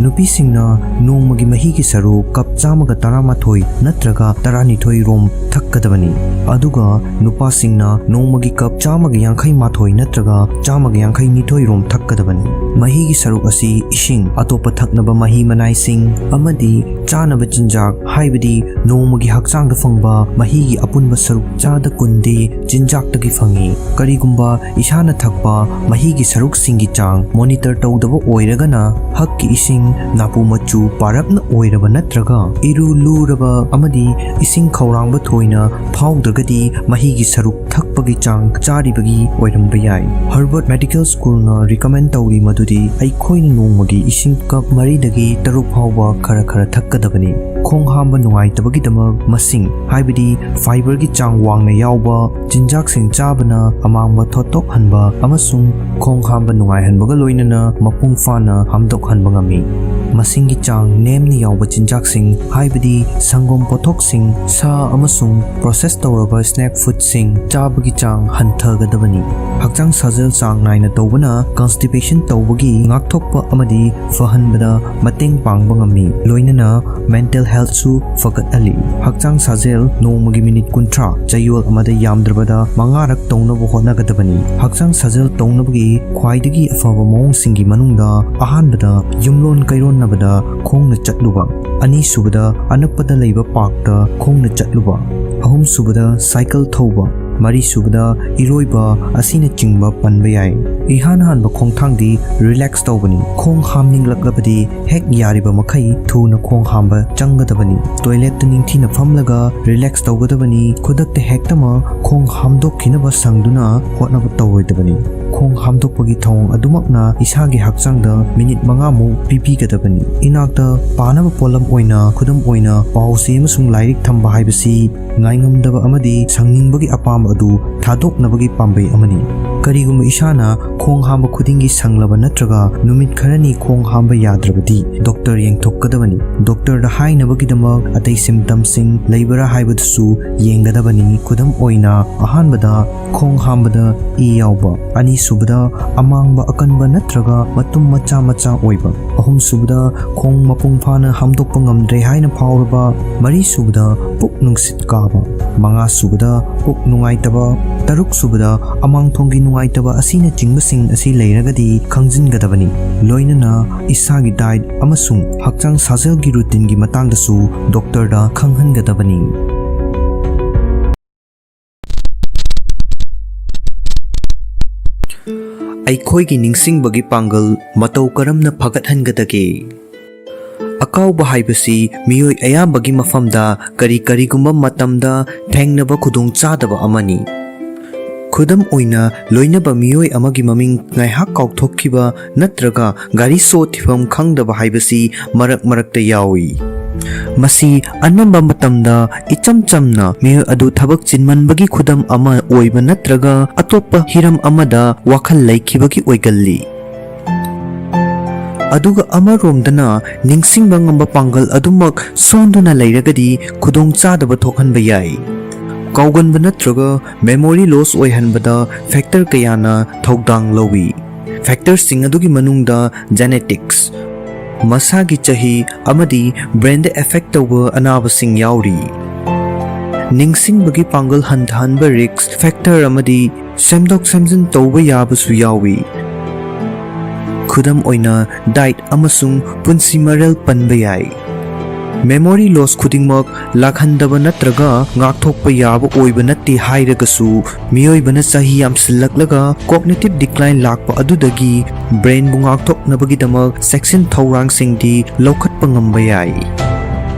ꯅꯨꯄꯤꯁꯤꯡꯅ ꯅꯣꯡꯃꯒꯤ ꯃꯍꯤꯒꯤ ꯁꯔꯨꯛ ꯀꯞ ꯆꯥꯝꯃꯒ ꯇꯔꯥꯃꯥꯊꯣꯏ ꯅꯠꯇ꯭ꯔꯒ ꯇꯔꯥꯅꯤꯊꯣꯏ ꯔꯣꯝ ꯊꯛꯀꯗꯕꯅꯤ, ꯑꯗꯨꯒ ꯅꯨꯄꯥꯁꯤꯡꯅ ꯅꯣꯡꯃꯒꯤ ꯀꯞ ꯆꯥꯝꯃꯒ ꯌꯥꯡꯈꯩ ꯃꯥꯊꯣꯏ ꯅꯠꯇ꯭ꯔꯒ ꯆꯥꯝꯃꯒ ꯌꯥꯡꯈꯩ ꯅꯤꯊꯣꯏ ꯔꯣꯝ ꯊꯛꯀꯗꯕꯅꯤ꯫ ꯃꯍꯤꯒꯤ ꯁꯔꯨꯛ ꯑꯁꯤ ꯏꯁꯤꯡ, ꯑꯇꯣꯞꯄ ꯊꯛꯅꯕ ꯃꯍꯤ ꯃꯅꯥꯏꯁꯤꯡ ꯑꯃꯗꯤ ꯆꯥꯅꯕ ꯆꯤꯟꯖꯥꯛ, ꯍꯥꯏꯕꯗꯤ ꯅꯣꯡꯃꯒꯤ ꯍꯛꯆꯥꯡꯗ ꯐꯪꯕ ꯃꯍꯤꯒꯤ ꯑꯄꯨꯟꯕ ꯁꯔꯨꯛ ꯆꯥꯗ ꯀꯨꯟꯗꯤ ꯆꯤꯟꯖꯥꯛꯇꯒꯤ ꯐꯪꯏ꯫ ꯀꯔꯤꯒꯨꯝꯕ ꯏꯁꯥꯅ ꯊꯛꯄ ꯃꯍꯤꯒꯤ ꯁꯔꯨꯛꯁꯤꯡꯒꯤ ꯆꯥꯡ monitor ꯇꯧꯗꯕ ꯑꯣꯏꯔꯒꯅ, ꯍꯛꯀꯤ ꯏꯁꯤꯡ ꯅꯥꯄꯨ ꯃꯆꯨ ꯄꯥꯔꯞꯅ ꯑꯣꯏꯔꯕ ꯅꯠꯇ꯭ꯔꯒ ꯏꯔꯨ ꯂꯨꯔꯕ ꯑꯃꯗꯤ ꯏꯁꯤꯡ ꯈꯧꯔꯥꯡꯕ ꯊꯣꯏꯅ ꯐꯥꯎꯗ꯭ꯔꯒꯗꯤ, ꯃꯍꯤꯒꯤ ꯁꯔꯨꯛ ꯊꯛꯄꯒꯤ ꯆꯥꯡ ꯆꯥꯔꯤꯕꯒꯤ ꯑꯣꯏꯔꯝꯕ ꯌꯥꯏ꯫ Harvard Medical Schoolꯅ recommend ꯇꯧꯔꯤ ꯃꯗꯨꯗꯤ ꯑꯩꯈꯣꯏꯅ ꯅꯣꯡꯃꯒꯤ ꯏꯁꯤꯡ ꯀꯞ ꯃꯔꯤꯗꯒꯤ ꯇꯔꯨꯛ ꯐꯥꯎꯕ ꯈꯔ ꯈꯔ ꯊꯛꯀꯗꯕꯅꯤ꯫ ꯈꯣꯡ ꯍꯥꯝꯕ ꯅꯨꯡꯉꯥꯏꯇꯕꯒꯤꯗꯃꯛ ꯃꯁꯤꯡ, ꯍꯥꯏꯕꯗꯤ fiberꯒꯤ ꯆꯥꯡ ꯋꯥꯡꯅ ꯌꯥꯎꯕ ꯆꯤꯟꯖꯥꯛꯁꯤꯡ ꯆꯥꯕꯅ ꯑꯃꯥꯡꯕ ꯊꯣꯠꯇꯣꯛꯍꯟꯕ ꯑꯃꯁꯨꯡ ꯈꯣꯡ ꯍꯥꯝꯕ ꯅꯨꯡꯉꯥꯏꯍꯟꯕꯒ ꯂꯣꯏꯅꯅ ꯃꯄꯨꯡ ꯐꯥꯅ ꯍꯥꯝꯗꯣꯛꯍꯟꯕ ꯉꯝꯃꯤ꯫ ꯃꯁꯤꯡꯒꯤ ꯆꯥꯡ ꯅꯦꯝꯅ ꯌꯥꯎꯕ ꯆꯤꯟꯖꯥꯛꯁꯤꯡ, ꯍꯥꯏꯕꯗꯤ ꯁꯪꯒꯣꯝ ꯄꯣꯠꯊꯣꯛꯁꯤꯡ, ꯁꯥ ꯑꯃꯁꯨꯡ process ꯇꯧꯔꯕ snack foodꯁꯤꯡ ꯆꯥꯕꯒꯤ ꯆꯥꯡ ꯍꯟꯊꯒꯗꯕꯅꯤ꯫ ꯍꯛꯆꯥꯡ ꯁꯥꯖꯦꯜ ꯆꯥꯡ ꯅꯥꯏꯅ ꯇꯧꯕꯅ constipation ꯇꯧꯕꯒꯤ ꯉꯥꯛꯊꯣꯛꯄ ꯑꯃꯗꯤ ꯐꯍꯟꯕꯗ ꯃꯇꯦꯡ ꯄꯥꯡꯕ ꯉꯝꯃꯤ, ꯂꯣꯏꯅꯅ mental healthꯁꯨ ꯐꯒꯠꯍꯜꯂꯤ꯫ ꯍꯛꯆꯥꯡ ꯁꯥꯖꯦꯜ ꯅꯣꯡꯃꯒꯤ ꯃꯤꯅꯤꯠ ꯀꯨꯟꯊ꯭ꯔꯥ, ꯆꯌꯣꯜ ꯑꯃꯗ ꯌꯥꯝꯗ꯭ꯔꯕꯗ ꯃꯉꯥꯔꯛ ꯇꯧꯅꯕ ꯍꯣꯠꯅꯒꯗꯕꯅꯤ꯫ ꯍꯛꯆꯥꯡ ꯁꯥꯖꯦꯜ ꯇꯧꯅꯕꯒꯤ ꯈ꯭ꯋꯥꯏꯗꯒꯤ ꯑꯐꯕ ꯃꯑꯣꯡꯁꯤꯡꯒꯤ ꯃꯅꯨꯡꯗ ꯑꯍꯥꯟꯕꯗ ꯌꯨꯝꯂꯣꯟ ꯀꯩꯔꯣꯟꯅꯕꯗ ꯈꯣꯡꯅ ꯆꯠꯂꯨꯕ, ꯑꯅꯤꯁꯨꯕꯗ ꯑꯅꯛꯄꯗ ꯂꯩꯕ parkꯇ ꯈꯣꯡꯅ ꯆꯠꯂꯨꯕ, ꯑꯍꯨꯝꯁꯨꯕꯗ cycle ꯊꯧꯕ, ꯃꯔꯤꯁꯨꯕꯗ ꯏꯔꯣꯏꯕ ꯑꯁꯤꯅꯆꯤꯡꯕ ꯄꯟꯕ ꯌꯥꯏ꯫ ꯏꯍꯥꯟ ꯍꯥꯟꯕ ꯈꯣꯡꯊꯥꯡꯗꯤ relax ꯇꯧꯕꯅꯤ꯫ ꯈꯣꯡ ꯍꯥꯝꯅꯤꯡꯂꯛꯂꯕꯗꯤ ꯍꯦꯛ ꯌꯥꯔꯤꯕ ꯃꯈꯩ ꯊꯨꯅ ꯈꯣꯡ ꯍꯥꯝꯕ ꯆꯪꯒꯗꯕꯅꯤ꯫ Toiletꯇ ꯅꯤꯡꯊꯤꯅ ꯐꯝꯂꯒ relax ꯇꯧꯒꯗꯕꯅꯤ꯫ ꯈꯨꯗꯛꯇ ꯍꯦꯛꯇꯃꯛ ꯈꯣꯡ ꯍꯥꯝꯗꯣꯛꯈꯤꯅꯕ ꯁꯪꯗꯨꯅ ꯍꯣꯠꯅꯕ ꯇꯧꯔꯣꯏꯗꯕꯅꯤ꯫ ꯈꯣꯡ ꯍꯥꯝꯗꯣꯛꯄꯒꯤ ꯊꯧꯑꯣꯡ ꯑꯗꯨꯃꯛꯅ ꯏꯁꯥꯒꯤ ꯍꯛꯆꯥꯡꯗ ꯃꯤꯅꯤꯠ ꯃꯉꯥꯃꯨꯛ ꯄꯤꯕꯤꯒꯗꯕꯅꯤ꯫ ꯏꯅꯥꯛꯇ ꯄꯥꯅꯕ ꯄꯣꯠꯂꯝ ꯑꯣꯏꯅ, ꯈꯨꯗꯝ ꯑꯣꯏꯅ, ꯄꯥꯎ ꯆꯦ ꯑꯃꯁꯨꯡ ꯂꯥꯏꯔꯤꯛ ꯊꯝꯕ ꯍꯥꯏꯕꯁꯤ ꯉꯥꯏꯉꯝꯗꯕ ꯑꯃꯗꯤ ꯁꯪꯅꯤꯡꯕꯒꯤ ꯑꯄꯥꯝꯕ ꯑꯗꯨ ꯊꯥꯗꯣꯛꯅꯕꯒꯤ ꯄꯥꯝꯕꯩ ꯑꯃꯅꯤ꯫ ꯀꯔꯤꯒꯨꯝꯕ ꯏꯁꯥꯅ ꯈꯣꯡ ꯍꯥꯝꯕ ꯈꯨꯗꯤꯡꯒꯤ ꯁꯪꯂꯕ ꯅꯠꯇ꯭ꯔꯒ ꯅꯨꯃꯤꯠ ꯈꯔꯅꯤ ꯈꯣꯡ ꯍꯥꯝꯕ ꯌꯥꯗ꯭ꯔꯕꯗꯤ, ꯗꯣꯛꯇꯔ ꯌꯦꯡꯊꯣꯛꯀꯗꯕꯅꯤ꯫ ꯗꯣꯛꯇꯔꯗ ꯍꯥꯏꯅꯕꯒꯤꯗꯃꯛ ꯑꯇꯩ ꯁꯤꯝꯇꯝꯁꯤꯡ ꯂꯩꯕ꯭ꯔꯥ ꯍꯥꯏꯕꯗꯨꯁꯨ ꯌꯦꯡꯒꯗꯕꯅꯤ꯫ ꯈꯨꯗꯝ ꯑꯣꯏꯅ, ꯑꯍꯥꯟꯕꯗ ꯈꯣꯡ ꯍꯥꯝꯕꯗ ꯏ ꯌꯥꯎꯕ, ꯑꯅꯤꯁꯨꯕꯗ ꯑꯃꯥꯡꯕ ꯑꯀꯟꯕ ꯅꯠꯇ꯭ꯔꯒ ꯃꯇꯨꯝ ꯃꯆꯥ ꯃꯆꯥ ꯑꯣꯏꯕ, ꯑꯍꯨꯝꯁꯨꯕꯗ ꯈꯣꯡ ꯃꯄꯨꯡ ꯐꯥꯅ ꯍꯥꯝꯗꯣꯛꯄ ꯉꯝꯗ꯭ꯔꯦ ꯍꯥꯏꯅ ꯐꯥꯎꯔꯕ, ꯃꯔꯤꯁꯨꯕꯗ ꯄꯨꯛ ꯅꯨꯡꯁꯤꯠ ꯀꯥꯕ, ꯃꯉꯥꯁꯨꯕꯗ ꯄꯨꯛ ꯅꯨꯡꯉꯥꯏꯇꯕ, ꯇꯔꯨꯛꯁꯨꯕꯗ ꯑꯃꯥꯡꯊꯣꯡꯒꯤ ꯅꯨꯡꯉꯥꯏꯇꯕ ꯑꯁꯤꯅꯆꯤꯡꯕꯁꯤꯡ ꯑꯁꯤ ꯂꯩꯔꯒꯗꯤ ꯈꯪꯖꯤꯟꯒꯗꯕꯅꯤ꯫ ꯂꯣꯏꯅꯅ ꯏꯁꯥꯒꯤ ꯗꯥꯏꯠ ꯑꯃꯁꯨꯡ ꯍꯛꯆꯥꯡ ꯁꯥꯖꯦꯜꯒꯤ ꯔꯨꯇꯤꯟꯒꯤ ꯃꯇꯥꯡꯗꯁꯨ ꯗꯣꯛꯇꯔꯗ ꯈꯪꯍꯟꯒꯗꯕꯅꯤ꯫ ꯑꯩꯈꯣꯏꯒꯤ ꯅꯤꯡꯁꯤꯡꯕꯒꯤ ꯄꯥꯡꯒꯜ ꯃꯇꯧ ꯀꯔꯝꯅ ꯐꯒꯠꯍꯟꯒꯗꯒꯦ? ꯑꯀꯥꯎꯕ ꯍꯥꯏꯕꯁꯤ ꯃꯤꯑꯣꯏ ꯑꯌꯥꯝꯕꯒꯤ ꯃꯐꯝꯗ ꯀꯔꯤ ꯀꯔꯤꯒꯨꯝꯕ ꯃꯇꯝꯗ ꯊꯦꯡꯅꯕ ꯈꯨꯗꯣꯡꯆꯥꯗꯕ ꯑꯃꯅꯤ꯫ ꯈꯨꯗꯝ ꯑꯣꯏꯅ, ꯂꯣꯏꯅꯕ ꯃꯤꯑꯣꯏ ꯑꯃꯒꯤ ꯃꯃꯤꯡ ꯉꯥꯏꯍꯥꯛ ꯀꯥꯎꯊꯣꯛꯈꯤꯕ ꯅꯠꯇ꯭ꯔꯒ ꯒꯥꯔꯤ ꯁꯣ ꯊꯤꯐꯝ ꯈꯪꯗꯕ ꯍꯥꯏꯕꯁꯤ ꯃꯔꯛ ꯃꯔꯛꯇ ꯌꯥꯎꯏ꯫ ꯃꯁꯤ ꯑꯅꯝꯕ ꯃꯇꯝꯗ ꯏꯆꯝ ꯆꯝꯅ ꯃꯤꯑꯣꯏ ꯑꯗꯨ ꯊꯕꯛ ꯆꯤꯟꯃꯟꯕꯒꯤ ꯈꯨꯗꯝ ꯑꯃ ꯑꯣꯏꯕ ꯅꯠꯇ꯭ꯔꯒ ꯑꯇꯣꯞꯄ ꯍꯤꯔꯝ ꯑꯃꯗ ꯋꯥꯈꯜ ꯂꯩꯈꯤꯕꯒꯤ ꯑꯣꯏꯒꯜꯂꯤ꯫ ꯑꯗꯨꯒ ꯑꯃꯔꯣꯝꯗꯅ, ꯅꯤꯡꯁꯤꯡꯕ ꯉꯝꯕ ꯄꯥꯡꯒꯜ ꯑꯗꯨꯃꯛ ꯁꯣꯟꯗꯨꯅ ꯂꯩꯔꯒꯗꯤ ꯈꯨꯗꯣꯡꯆꯥꯗꯕ ꯊꯣꯛꯍꯟꯕ ꯌꯥꯏ꯫ ꯀꯥꯎꯒꯟꯕ ꯅꯠꯇ꯭ꯔꯒ memory loss ꯑꯣꯏꯍꯟꯕꯗ factor ꯀꯌꯥꯅ ꯊꯧꯗꯥꯡ ꯂꯧꯏ꯫ Factorꯁꯤꯡ ꯑꯗꯨꯒꯤ ꯃꯅꯨꯡꯗ genetics, ꯃꯁꯥꯒꯤ ꯆꯍꯤ, ꯑꯃꯗꯤ brainꯗ effect ꯇꯧꯕ ꯑꯅꯥꯕꯁꯤꯡ ꯌꯥꯎꯔꯤ꯫ ꯅꯤꯡꯁꯤꯡꯕꯒꯤ ꯄꯥꯡꯒꯜ ꯍꯟꯊꯍꯟꯕ risk factor ꯑꯃꯗꯤ ꯁꯦꯝꯗꯣꯛ ꯁꯦꯝꯖꯤꯟ ꯇꯧꯕ ꯌꯥꯕꯁꯨ ꯌꯥꯎꯏ꯫ ꯈꯨꯗꯝ ꯑꯣꯏꯅ, diet ꯑꯃꯁꯨꯡ ꯄꯨꯟꯁꯤ ꯃꯔꯦꯜ ꯄꯟꯕ ꯌꯥꯏ꯫ Memory loss ꯈꯨꯗꯤꯡꯃꯛ ꯂꯥꯛꯍꯟꯗꯕ ꯅꯠꯇ꯭ꯔꯒ ꯉꯥꯛꯊꯣꯛꯄ ꯌꯥꯕ ꯑꯣꯏꯕ ꯅꯠꯇꯦ ꯍꯥꯏꯔꯒꯁꯨ, ꯃꯤꯑꯣꯏꯕꯅ ꯆꯍꯤ ꯌꯥꯝꯁꯤꯜꯂꯛꯂꯒ cognitive decline ꯂꯥꯛꯄ ꯑꯗꯨꯗꯒꯤ brainꯕꯨ ꯉꯥꯛꯊꯣꯛꯅꯕꯒꯤꯗꯃꯛ ꯆꯦꯛꯁꯤꯟ ꯊꯧꯔꯥꯡꯁꯤꯡꯗꯤ ꯂꯧꯈꯠꯄ ꯉꯝꯕ ꯌꯥꯏ꯫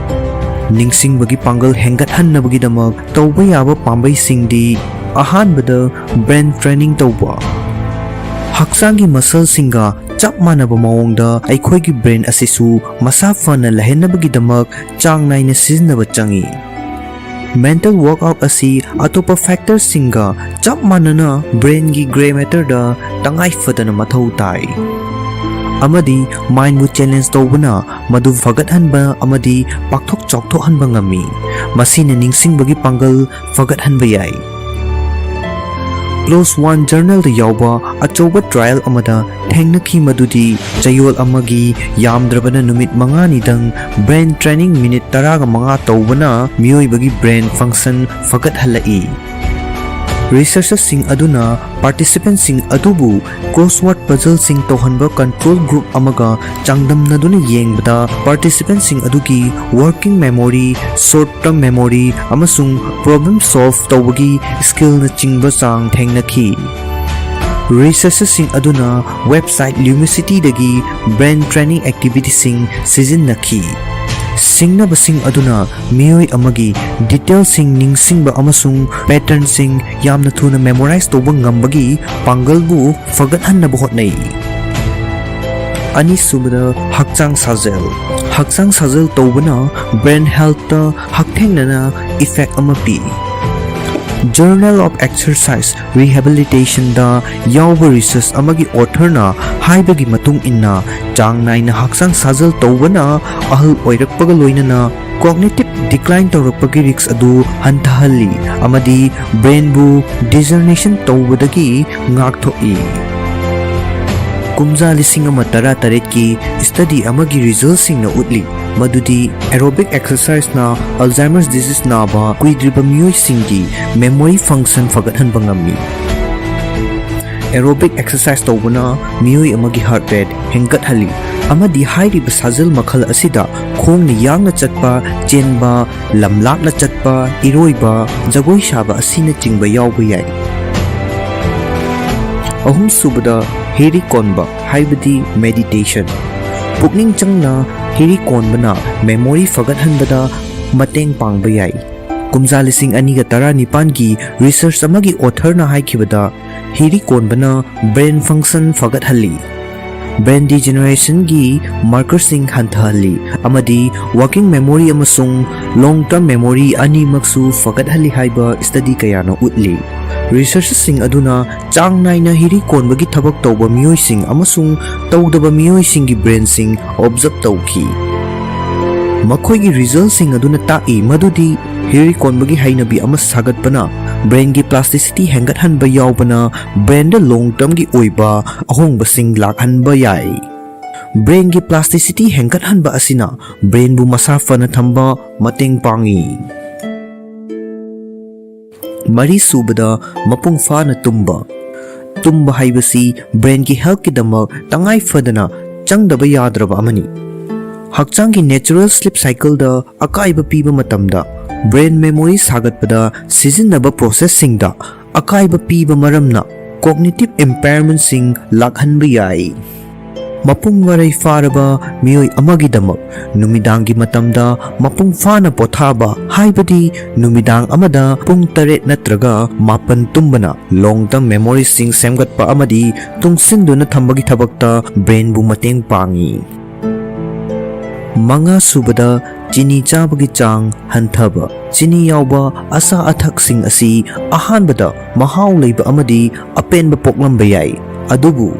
ꯅꯤꯡꯁꯤꯡꯕꯒꯤ ꯄꯥꯡꯒꯜ ꯍꯦꯟꯒꯠꯍꯟꯅꯕꯒꯤꯗꯃꯛ ꯇꯧꯕ ꯌꯥꯕ ꯄꯥꯝꯕꯩꯁꯤꯡꯗꯤ, ꯑꯍꯥꯟꯕꯗ, brain training ꯇꯧꯕ꯫ ꯍꯛꯆꯥꯡꯒꯤ ꯃꯁꯜꯁꯤꯡꯒ ꯆꯞ ꯃꯥꯟꯅꯕ ꯃꯑꯣꯡꯗ ꯑꯩꯈꯣꯏꯒꯤ ꯕ꯭ꯔꯦꯟ ꯑꯁꯤꯁꯨ ꯃꯁꯥ ꯐꯅ ꯂꯩꯍꯟꯅꯕꯒꯤꯗꯃꯛ ꯆꯥꯡ ꯅꯥꯏꯅ ꯁꯤꯖꯤꯟꯅꯕ ꯆꯪꯏ꯫ ꯃꯦꯟꯇꯦꯜ ꯋꯥꯔꯛꯑꯥꯎꯠ ꯑꯁꯤ ꯑꯇꯣꯞꯄ ꯐꯦꯛꯇꯔꯁꯤꯡꯒ ꯆꯞ ꯃꯥꯟꯅꯅ ꯕ꯭ꯔꯦꯟꯒꯤ ꯒ꯭ꯔꯦ ꯃꯦꯇꯔꯗ ꯇꯉꯥꯏ ꯐꯗꯅ ꯃꯊꯧ ꯇꯥꯏ, ꯑꯃꯗꯤ ꯃꯥꯏꯟꯕꯨ ꯆꯦꯂꯦꯟꯖ ꯇꯧꯕꯅ ꯃꯗꯨ ꯐꯒꯠꯍꯟꯕ ꯑꯃꯗꯤ ꯄꯥꯛꯊꯣꯛ ꯆꯥꯎꯊꯣꯛꯍꯟꯕ ꯉꯝꯃꯤ꯫ ꯃꯁꯤꯅ ꯅꯤꯡꯁꯤꯡꯕꯒꯤ ꯄꯥꯡꯒꯜ ꯐꯒꯠꯍꯟꯕ ꯌꯥꯏ꯫ ꯀ꯭ꯂꯣꯁ ꯋꯥꯟ ꯖꯔꯅꯦꯜꯗ ꯌꯥꯎꯕ ꯑꯆꯧꯕ ꯇ꯭ꯔꯥꯌꯦꯜ ꯑꯃꯗ ꯊꯦꯡꯅꯈꯤ, ꯃꯗꯨꯗꯤ ꯆꯌꯣꯜ ꯑꯃꯒꯤ ꯌꯥꯝꯗ꯭ꯔꯕꯗ ꯅꯨꯃꯤꯠ ꯃꯉꯥꯅꯤꯗꯪ ꯕ꯭ꯔꯦꯟ ꯇ꯭ꯔꯦꯅꯤꯡ ꯃꯤꯅꯤꯠ ꯇꯔꯥꯒ ꯃꯉꯥ ꯇꯧꯕꯅ ꯃꯤꯑꯣꯏꯕꯒꯤ ꯕ꯭ꯔꯦꯟ ꯐꯪꯁꯟ ꯐꯒꯠꯍꯜꯂꯛꯏ꯫ ꯔꯤꯁꯔꯆꯔꯁꯤꯡ ꯑꯗꯨꯅ ꯄꯥꯔꯇꯤꯁꯤꯄꯦꯟꯁꯤꯡ ꯑꯗꯨꯕꯨ ꯀ꯭ꯔꯣꯁꯋꯥꯔꯗ ꯄꯖꯜꯁꯤꯡ ꯇꯧꯍꯟꯕ ꯀꯟꯇ꯭ꯔꯣꯜ ꯒ꯭ꯔꯨꯞ ꯑꯃꯒ ꯆꯥꯡꯗꯝꯅꯗꯨꯅ ꯌꯦꯡꯕꯗ, ꯄꯥꯔꯇꯤꯁꯤꯄꯦꯟꯁꯤꯡ ꯑꯗꯨꯒꯤ working memory, short term memory ꯑꯃꯁꯨꯡ ꯄ꯭ꯔꯣꯕ꯭ꯂꯦꯝ ꯁꯣꯜꯚ ꯇꯧꯕꯒꯤ ꯁ꯭ꯀꯤꯜꯅꯆꯤꯡꯕ ꯆꯥꯡ ꯊꯦꯡꯅꯈꯤ꯫ ꯔꯤꯁꯔꯆꯔꯁꯤꯡ ꯑꯗꯨꯅ ꯋꯦꯕꯁꯥꯏꯠ ꯂ꯭ꯌꯨꯃꯤꯁꯤꯇꯤꯗꯒꯤ ꯕ꯭ꯔꯦꯟ ꯇ꯭ꯔꯦꯅꯤꯡ ꯑꯦꯛꯇꯤꯚꯤꯇꯤꯁꯤꯡ ꯁꯤꯖꯤꯟꯅꯈꯤ꯫ ꯁꯤꯡꯅꯕꯁꯤꯡ ꯑꯗꯨꯅ ꯃꯤꯑꯣꯏ ꯑꯃꯒꯤ ꯗꯤꯇꯦꯜꯁꯤꯡ ꯅꯤꯡꯁꯤꯡꯕ ꯑꯃꯁꯨꯡ ꯄꯦꯇꯔꯟꯁꯤꯡ ꯌꯥꯝꯅ ꯊꯨꯅ ꯃꯦꯃꯣꯔꯥꯏꯖ ꯇꯧꯕ ꯉꯝꯕꯒꯤ ꯄꯥꯡꯒꯜꯕꯨ ꯐꯒꯠꯍꯟꯅꯕ ꯍꯣꯠꯅꯩ꯫ ꯑꯅꯤꯁꯨꯕꯗ, ꯍꯛꯆꯥꯡ ꯁꯥꯖꯦꯜ꯫ ꯍꯛꯆꯥꯡ ꯁꯥꯖꯦꯜ ꯇꯧꯕꯅ ꯕ꯭ꯔꯦꯟ ꯍꯦꯜꯊꯇ ꯍꯛꯊꯦꯡꯅꯅ ꯏꯐꯦꯛ ꯑꯃ ꯄꯤ꯫ ꯖꯔꯅꯦꯜ ꯑꯣꯐ ꯑꯦꯛꯁꯔꯁꯥꯏꯁ ꯔꯤꯍꯦꯕꯤꯂꯤꯇꯦꯁꯟꯗ ꯌꯥꯎꯕ ꯔꯤꯁꯔꯆ ꯑꯃꯒꯤ ꯑꯣꯊꯔꯅ ꯍꯥꯏꯕꯒꯤ ꯃꯇꯨꯡ ꯏꯟꯅ, ꯆꯥꯡ ꯅꯥꯏꯅ ꯍꯛꯆꯥꯡ ꯁꯥꯖꯦꯜ ꯇꯧꯕꯅ ꯑꯍꯜ ꯑꯣꯏꯔꯛꯄꯒ ꯂꯣꯏꯅꯅ ꯀꯣꯒꯅꯤꯇꯤꯚ ꯗꯤꯀ꯭ꯂꯥꯏꯟ ꯇꯧꯔꯛꯄꯒꯤ ꯔꯤꯁ꯭ꯛ ꯑꯗꯨ ꯍꯟꯊꯍꯜꯂꯤ ꯑꯃꯗꯤ ꯕ꯭ꯔꯦꯟꯕꯨ ꯗꯤꯖꯔꯅꯦꯁꯟ ꯇꯧꯕꯗꯒꯤ ꯉꯥꯛꯊꯣꯛꯏ꯫ ꯀꯨꯝꯖꯥ ꯂꯤꯁꯤꯡ ꯑꯃ ꯇꯔꯥ ꯇꯔꯦꯠꯀꯤ ꯁ꯭ꯇꯗꯤ ꯑꯃꯒꯤ ꯔꯤꯖꯜꯁꯤꯡꯅ ꯎꯠꯂꯤ ꯃꯗꯨꯗꯤ ꯑꯦꯔꯣꯕꯤꯛ ꯑꯦꯛꯁꯔꯁꯥꯏꯖꯅ ꯑꯜꯖꯥꯏꯃꯔꯁ ꯗꯤꯖꯤꯖ ꯅꯥꯕ ꯀꯨꯏꯗ꯭ꯔꯤꯕ ꯃꯤꯑꯣꯏꯁꯤꯡꯒꯤ ꯃꯦꯃꯣꯔꯤ ꯐꯪꯁꯟ ꯐꯒꯠꯍꯟꯕ ꯉꯝꯃꯤ꯫ ꯑꯦꯔꯣꯕꯤꯛ ꯑꯦꯛꯁꯔꯁꯥꯏꯖ ꯇꯧꯕꯅ ꯃꯤꯑꯣꯏ ꯑꯃꯒꯤ ꯍꯥꯔꯠ ꯔꯦꯠ ꯍꯦꯟꯒꯠꯍꯜꯂꯤ, ꯑꯃꯗꯤ ꯍꯥꯏꯔꯤꯕ ꯁꯥꯖꯦꯜ ꯃꯈꯜ ꯑꯁꯤꯗ ꯈꯣꯡꯅ ꯌꯥꯡꯅ ꯆꯠꯄ, ꯆꯦꯟꯕ, ꯂꯝꯂꯥꯞꯅ ꯆꯠꯄ, ꯏꯔꯣꯏꯕ, ꯖꯒꯣꯏ ꯁꯥꯕ ꯑꯁꯤꯅꯆꯤꯡꯕ ꯌꯥꯎꯕ ꯌꯥꯏ꯫ ꯑꯍꯨꯝꯁꯨꯕꯗ, ꯍꯤꯔꯤ ꯀꯣꯟꯕ, ꯍꯥꯏꯕꯗꯤ ꯃꯦꯗꯤꯇꯦꯁꯟ꯫ ꯄꯨꯛꯅꯤꯡ ꯆꯪꯅ ꯍꯤꯔꯤ ꯀꯣꯟꯕꯅ ꯃꯦꯃꯣꯔꯤ ꯐꯒꯠꯍꯟꯕꯗ ꯃꯇꯦꯡ ꯄꯥꯡꯕ ꯌꯥꯏ꯫ ꯀꯨꯝꯖꯥ ꯂꯤꯁꯤꯡ ꯑꯅꯤꯒ ꯇꯔꯥꯅꯤꯄꯥꯟꯒꯤ research ꯑꯃꯒꯤ authorꯅ ꯍꯥꯏꯈꯤꯕꯗ, ꯍꯤꯔꯤ ꯀꯣꯟꯕꯅ brain function ꯐꯒꯠꯍꯜꯂꯤ, brain degenerationꯒꯤ markerꯁꯤꯡ ꯍꯟꯊꯍꯜꯂꯤ ꯑꯃꯗꯤ working memory ꯑꯃꯁꯨꯡ long term memory ꯑꯅꯤꯃꯛꯁꯨ ꯐꯒꯠꯍꯜꯂꯤ ꯍꯥꯏꯕ study ꯀꯌꯥꯅ ꯎꯠꯂꯤ꯫ Researchꯁꯤꯡ ꯑꯗꯨꯅ ꯆꯥꯡ ꯅꯥꯏꯅ ꯍꯤꯔꯤ ꯀꯣꯟꯕꯒꯤ ꯊꯕꯛ ꯇꯧꯕ ꯃꯤꯑꯣꯏꯁꯤꯡ ꯑꯃꯁꯨꯡ ꯇꯧꯗꯕ ꯃꯤꯑꯣꯏꯁꯤꯡꯒꯤ brainꯁꯤꯡ observe ꯇꯧꯈꯤ꯫ ꯃꯈꯣꯏꯒꯤ resultꯁꯤꯡ ꯑꯗꯨꯅ ꯇꯥꯛꯏ ꯃꯗꯨꯗꯤ ꯍꯤꯔꯤ ꯀꯣꯟꯕꯒꯤ ꯍꯩꯅꯕꯤ ꯑꯃ ꯁꯥꯒꯠꯄꯅ brainꯒꯤ plasticity ꯍꯦꯟꯒꯠꯍꯟꯕ ꯌꯥꯎꯕꯅ brainꯗ long termꯒꯤ ꯑꯣꯏꯕ ꯑꯍꯣꯡꯕꯁꯤꯡ ꯂꯥꯛꯍꯟꯕ ꯌꯥꯏ꯫ Brainꯒꯤ plasticity ꯍꯦꯟꯒꯠꯍꯟꯕ ꯑꯁꯤꯅ brainꯕꯨ ꯃꯁꯥ ꯐꯅ ꯊꯝꯕ ꯃꯇꯦꯡ ꯄꯥꯡꯏ꯫ ꯃꯔꯤꯁꯨꯕꯗ, ꯃꯄꯨꯡ ꯐꯥꯅ ꯇꯨꯝꯕ꯫ ꯇꯨꯝꯕ ꯍꯥꯏꯕꯁꯤ brainꯒꯤ healthꯀꯤꯗꯃꯛ ꯇꯉꯥꯏ ꯐꯗꯅ ꯆꯪꯗꯕ ꯌꯥꯗ꯭ꯔꯕ ꯑꯃꯅꯤ꯫ ꯍꯛꯆꯥꯡꯒꯤ natural sleep cycleꯗ ꯑꯀꯥꯏꯕ ꯄꯤꯕ ꯃꯇꯝꯗ brain memory ꯁꯥꯒꯠꯄꯗ ꯁꯤꯖꯤꯟꯅꯕ processꯁꯤꯡꯗ ꯑꯀꯥꯏꯕ ꯄꯤꯕ ꯃꯔꯝꯅ cognitive impairmentꯁꯤꯡ ꯂꯥꯛꯍꯟꯕ ꯌꯥꯏ꯫ ꯃꯄꯨꯡ ꯃꯔꯩ ꯐꯥꯔꯕ ꯃꯤꯑꯣꯏ ꯑꯃꯒꯤꯗꯃꯛ ꯅꯨꯃꯤꯗꯥꯡꯒꯤ ꯃꯇꯝꯗ ꯃꯄꯨꯡ ꯐꯥꯅ ꯄꯣꯊꯥꯕ, ꯍꯥꯏꯕꯗꯤ ꯅꯨꯃꯤꯗꯥꯡ ꯑꯃꯗ ꯄꯨꯡ ꯇꯔꯦꯠ ꯅꯠꯇ꯭ꯔꯒ ꯃꯥꯄꯟ ꯇꯨꯝꯕꯅ long term memoryꯁꯤꯡ ꯁꯦꯝꯒꯠꯄ ꯑꯃꯗꯤ ꯇꯨꯡꯁꯤꯟꯗꯨꯅ ꯊꯝꯕꯒꯤ ꯊꯕꯛꯇ brainꯕꯨ ꯃꯇꯦꯡ ꯄꯥꯡꯏ꯫ ꯃꯉꯥ ꯁꯨꯕꯗ, ꯆꯤꯅꯤ ꯆꯥꯕꯒꯤ ꯆꯥꯡ ꯍꯟꯊꯕ꯫ ꯆꯤꯅꯤ ꯌꯥꯎꯕ ꯑꯆꯥ ꯑꯊꯛꯁꯤꯡ ꯑꯁꯤ ꯑꯍꯥꯟꯕꯗ ꯃꯍꯥꯎ ꯂꯩꯕ ꯑꯃꯗꯤ ꯑꯄꯦꯟꯕ ꯄꯣꯛꯂꯝꯕ ꯌꯥꯏ, ꯑꯗꯨꯕꯨ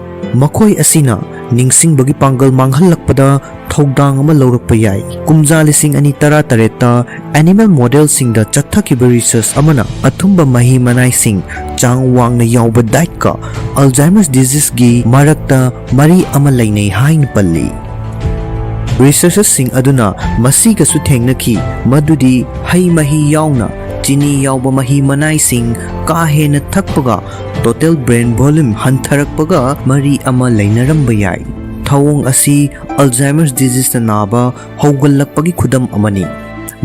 ꯃꯈꯣꯏ ꯑꯁꯤꯅ ꯅꯤꯡꯁꯤꯡꯕꯒꯤ ꯄꯥꯡꯒꯜ ꯃꯥꯡꯍꯜꯂꯛꯄꯗ ꯊꯧꯗꯥꯡ ꯑꯃ ꯂꯧꯔꯛꯄ ꯌꯥꯏ꯫ ꯀꯨꯝꯖꯥ ꯂꯤꯁꯤꯡ ꯑꯅꯤ ꯇꯔꯥꯇꯔꯦꯠꯇ animal modelꯁꯤꯡꯗ ꯆꯠꯊꯈꯤꯕ research ꯑꯃꯅ ꯑꯊꯨꯝꯕ ꯃꯍꯤ ꯃꯅꯥꯏꯁꯤꯡ, ꯆꯥꯡ ꯋꯥꯡꯅ ꯌꯥꯎꯕ dietꯀ Alzheimer's diseaseꯒꯤ ꯃꯔꯛꯇ ꯃꯔꯤ ꯑꯃ ꯂꯩꯅꯩ ꯍꯥꯏꯅ ꯄꯜꯂꯤ꯫ Researchꯁꯤꯡ ꯑꯗꯨꯅ ꯃꯁꯤꯒꯁꯨ ꯊꯦꯡꯅꯈꯤ ꯃꯗꯨꯗꯤ ꯍꯩ ꯃꯍꯤ ꯌꯥꯎꯅ ꯆꯤꯅꯤ ꯌꯥꯎꯕ ꯃꯍꯤ ꯃꯅꯥꯏꯁꯤꯡ ꯀꯥ ꯍꯦꯟꯅ ꯊꯛꯄꯒ total brain volume ꯍꯟꯊꯔꯛꯄꯒ ꯃꯔꯤ ꯑꯃ ꯂꯩꯅꯔꯝꯕ ꯌꯥꯏ꯫ ꯊꯧꯑꯣꯡ ꯑꯁꯤ Alzheimer's diseaseꯅ ꯅꯥꯕ ꯍꯧꯒꯠꯂꯛꯄꯒꯤ ꯈꯨꯗꯝ ꯑꯃꯅꯤ꯫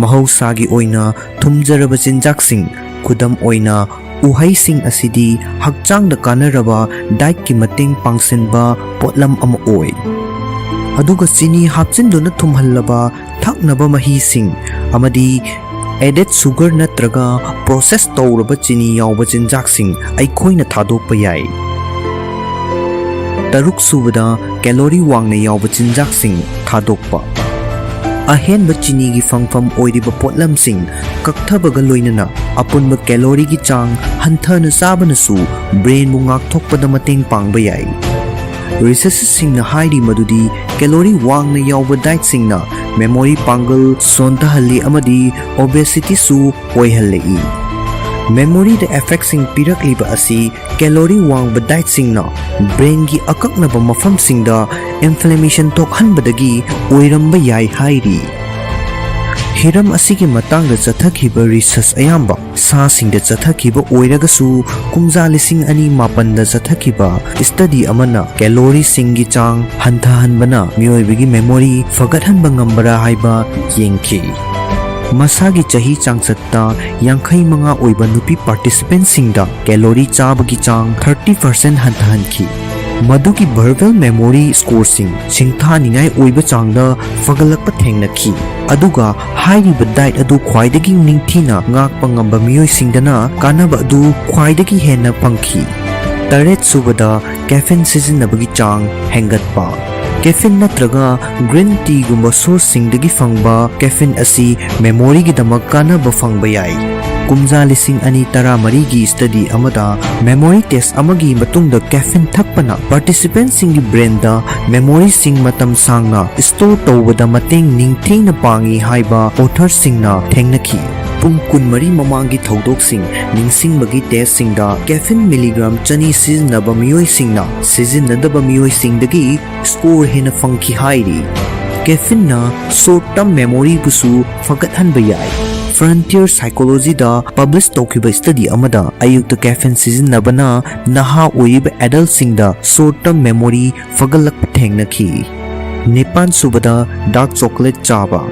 ꯃꯍꯧꯁꯥꯒꯤ ꯑꯣꯏꯅ ꯊꯨꯝꯖꯔꯕ ꯆꯤꯟꯖꯥꯛꯁꯤꯡ, ꯈꯨꯗꯝ ꯑꯣꯏꯅ ꯎꯍꯩꯁꯤꯡ ꯑꯁꯤꯗꯤ ꯍꯛꯆꯥꯡꯗ ꯀꯥꯟꯅꯔꯕ dietꯀꯤ ꯃꯇꯦꯡ ꯄꯥꯡꯁꯤꯟꯕ ꯄꯣꯠꯂꯝ ꯑꯃ ꯑꯣꯏ꯫ ꯑꯗꯨꯒ ꯆꯤꯅꯤ ꯍꯥꯞꯆꯤꯟꯗꯨꯅ ꯊꯨꯝꯍꯜꯂꯕ ꯊꯛꯅꯕ ꯃꯍꯤꯁꯤꯡ ꯑꯃꯗꯤ Added sugar ꯅꯠꯇ꯭ꯔꯒ process ꯇꯧꯔꯕ ꯆꯤꯅꯤ ꯌꯥꯎꯕ ꯆꯤꯟꯖꯥꯛꯁꯤꯡ ꯑꯩꯈꯣꯏꯅ ꯊꯥꯗꯣꯛꯄ ꯌꯥꯏ꯫ ꯇꯔꯨꯛ ꯁꯨꯕꯗ, calorie ꯋꯥꯡꯅ ꯌꯥꯎꯕ ꯆꯤꯟꯖꯥꯛꯁꯤꯡ ꯊꯥꯗꯣꯛꯄ꯫ ꯑꯍꯦꯟꯕ ꯆꯤꯅꯤꯒꯤ ꯐꯪꯐꯝ ꯑꯣꯏꯔꯤꯕ ꯄꯣꯠꯂꯝꯁꯤꯡ ꯀꯛꯊꯕꯒ ꯂꯣꯏꯅꯅ ꯑꯄꯨꯟꯕ calorie ꯒꯤ ꯆꯥꯡ ꯍꯟꯊꯅ ꯆꯥꯕꯅꯁꯨ brain ꯕꯨ ꯉꯥꯛꯊꯣꯛꯄꯗ ꯃꯇꯦꯡ ꯄꯥꯡꯕ ꯌꯥꯏ꯫ Researcher ꯁꯤꯡꯅ ꯍꯥꯏꯔꯤ ꯃꯗꯨꯗꯤ calorie ꯋꯥꯡꯅ ꯌꯥꯎꯕ diet ꯁꯤꯡꯅ memory ꯄꯥꯡꯒꯜ ꯁꯣꯟꯊꯍꯜꯂꯤ ꯑꯃꯗꯤ obesity ꯁꯨ ꯑꯣꯏꯍꯜꯂꯛꯏ꯫ Memory ꯗ effect ꯁꯤꯡ ꯄꯤꯔꯛꯂꯤꯕ ꯑꯁꯤ calorie ꯋꯥꯡꯕ diet ꯁꯤꯡꯅ brain ꯒꯤ ꯑꯀꯛꯅꯕ ꯃꯐꯝꯁꯤꯡꯗ inflammation ꯊꯣꯛꯍꯟꯕꯗꯒꯤ ꯑꯣꯏꯔꯝꯕ ꯌꯥꯏ ꯍꯥꯏꯔꯤ꯫ ꯍꯤꯔꯝ ꯑꯁꯤꯒꯤ ꯃꯇꯥꯡꯗ ꯆꯠꯊꯈꯤꯕ research ꯑꯌꯥꯝꯕ ꯁꯥꯁꯤꯡꯗ ꯆꯠꯊꯈꯤꯕ ꯑꯣꯏꯔꯒꯁꯨ, ꯀꯨꯝꯖꯥ ꯂꯤꯁꯤꯡ ꯑꯅꯤ ꯃꯥꯄꯟꯗ ꯆꯠꯊꯈꯤꯕ study ꯑꯃꯅ calorie ꯁꯤꯡꯒꯤ ꯆꯥꯡ ꯍꯟꯊꯍꯟꯕꯅ ꯃꯤꯑꯣꯏꯕꯒꯤ memory ꯐꯒꯠꯍꯟꯕ ꯉꯝꯕꯔꯥ ꯍꯥꯏꯕ ꯌꯦꯡꯈꯤ꯫ ꯃꯁꯥꯒꯤ ꯆꯍꯤ ꯆꯥꯡꯆꯠꯇ ꯌꯥꯡꯈꯩ ꯃꯉꯥ ꯑꯣꯏꯕ ꯅꯨꯄꯤ participant ꯁꯤꯡꯗ calorie ꯆꯥꯕꯒꯤ ꯆꯥꯡ thirty percent ꯍꯟꯊꯍꯟꯈꯤ꯫ ꯃꯗꯨꯒꯤ verbal memory score ꯁꯤꯡ ꯁꯤꯡꯊꯥꯅꯤꯡꯉꯥꯏ ꯑꯣꯏꯕ ꯆꯥꯡꯗ ꯐꯒꯠꯂꯛꯄ ꯊꯦꯡꯅꯈꯤ꯫ ꯑꯗꯨꯒ ꯍꯥꯏꯔꯤꯕ diet ꯑꯗꯨ ꯈ꯭ꯋꯥꯏꯗꯒꯤ ꯅꯤꯡꯊꯤꯅ ꯉꯥꯛꯄ ꯉꯝꯕ ꯃꯤꯑꯣꯏꯁꯤꯡꯗꯅ ꯀꯥꯟꯅꯕ ꯑꯗꯨ ꯈ꯭ꯋꯥꯏꯗꯒꯤ ꯍꯦꯟꯅ ꯐꯪꯈꯤ꯫ ꯇꯔꯦꯠ ꯁꯨꯕꯗ, caffeine ꯁꯤꯖꯤꯟꯅꯕꯒꯤ ꯆꯥꯡ ꯍꯦꯟꯒꯠꯄ꯫ Caffeine ꯅꯠꯇ꯭ꯔꯒ green tea ꯒꯨꯝꯕ source ꯁꯤꯡꯗꯒꯤ ꯐꯪꯕ caffeine ꯑꯁꯤ memory ꯒꯤꯗꯃꯛ ꯀꯥꯟꯅꯕ ꯐꯪꯕ ꯌꯥꯏ꯫ ꯀꯨꯝꯖꯥ ꯂꯤꯁꯤꯡ ꯑꯅꯤ ꯇꯔꯥꯃꯔꯤꯒꯤ study ꯑꯃꯗ memory test ꯑꯃꯒꯤ ꯃꯇꯨꯡꯗ caffeine ꯊꯛꯄꯅ participant ꯁꯤꯡꯒꯤ brain ꯗ memory ꯁꯤꯡ ꯃꯇꯝ ꯁꯥꯡꯅ store ꯇꯧꯕꯗ ꯃꯇꯦꯡ ꯅꯤꯡꯊꯤꯅ ꯄꯥꯡꯏ ꯍꯥꯏꯕ author ꯁꯤꯡꯅ ꯊꯦꯡꯅꯈꯤ꯫ ꯄꯨꯡ ꯀꯨꯟꯃꯔꯤ ꯃꯃꯥꯡꯒꯤ ꯊꯧꯗꯣꯛꯁꯤꯡ ꯅꯤꯡꯁꯤꯡꯕꯒꯤ test ꯁꯤꯡꯗ caffeine milligram ꯆꯅꯤ ꯁꯤꯖꯤꯟꯅꯕ ꯃꯤꯑꯣꯏꯁꯤꯡꯅ ꯁꯤꯖꯤꯟꯅꯗꯕ ꯃꯤꯑꯣꯏꯁꯤꯡꯗꯒꯤ score ꯍꯦꯟꯅ ꯐꯪꯈꯤ ꯍꯥꯏꯔꯤ꯫ Caffeine ꯅ short term memory ꯕꯨꯁꯨ ꯐꯒꯠꯍꯟꯕ ꯌꯥꯏ꯫ Frontier Psychology ꯗ publish ꯇꯧꯈꯤꯕ study ꯑꯃꯗ ꯑꯌꯨꯛꯇ caffeine ꯁꯤꯖꯤꯟꯅꯕꯅ ꯅꯍꯥ ꯑꯣꯏꯔꯤꯕ adult ꯁꯤꯡꯗ short term memory ꯐꯒꯠꯂꯛꯄ ꯊꯦꯡꯅꯈꯤ꯫ ꯅꯤꯄꯥꯟ ꯁꯨꯕꯗ, dark chocolate ꯆꯥꯕ꯫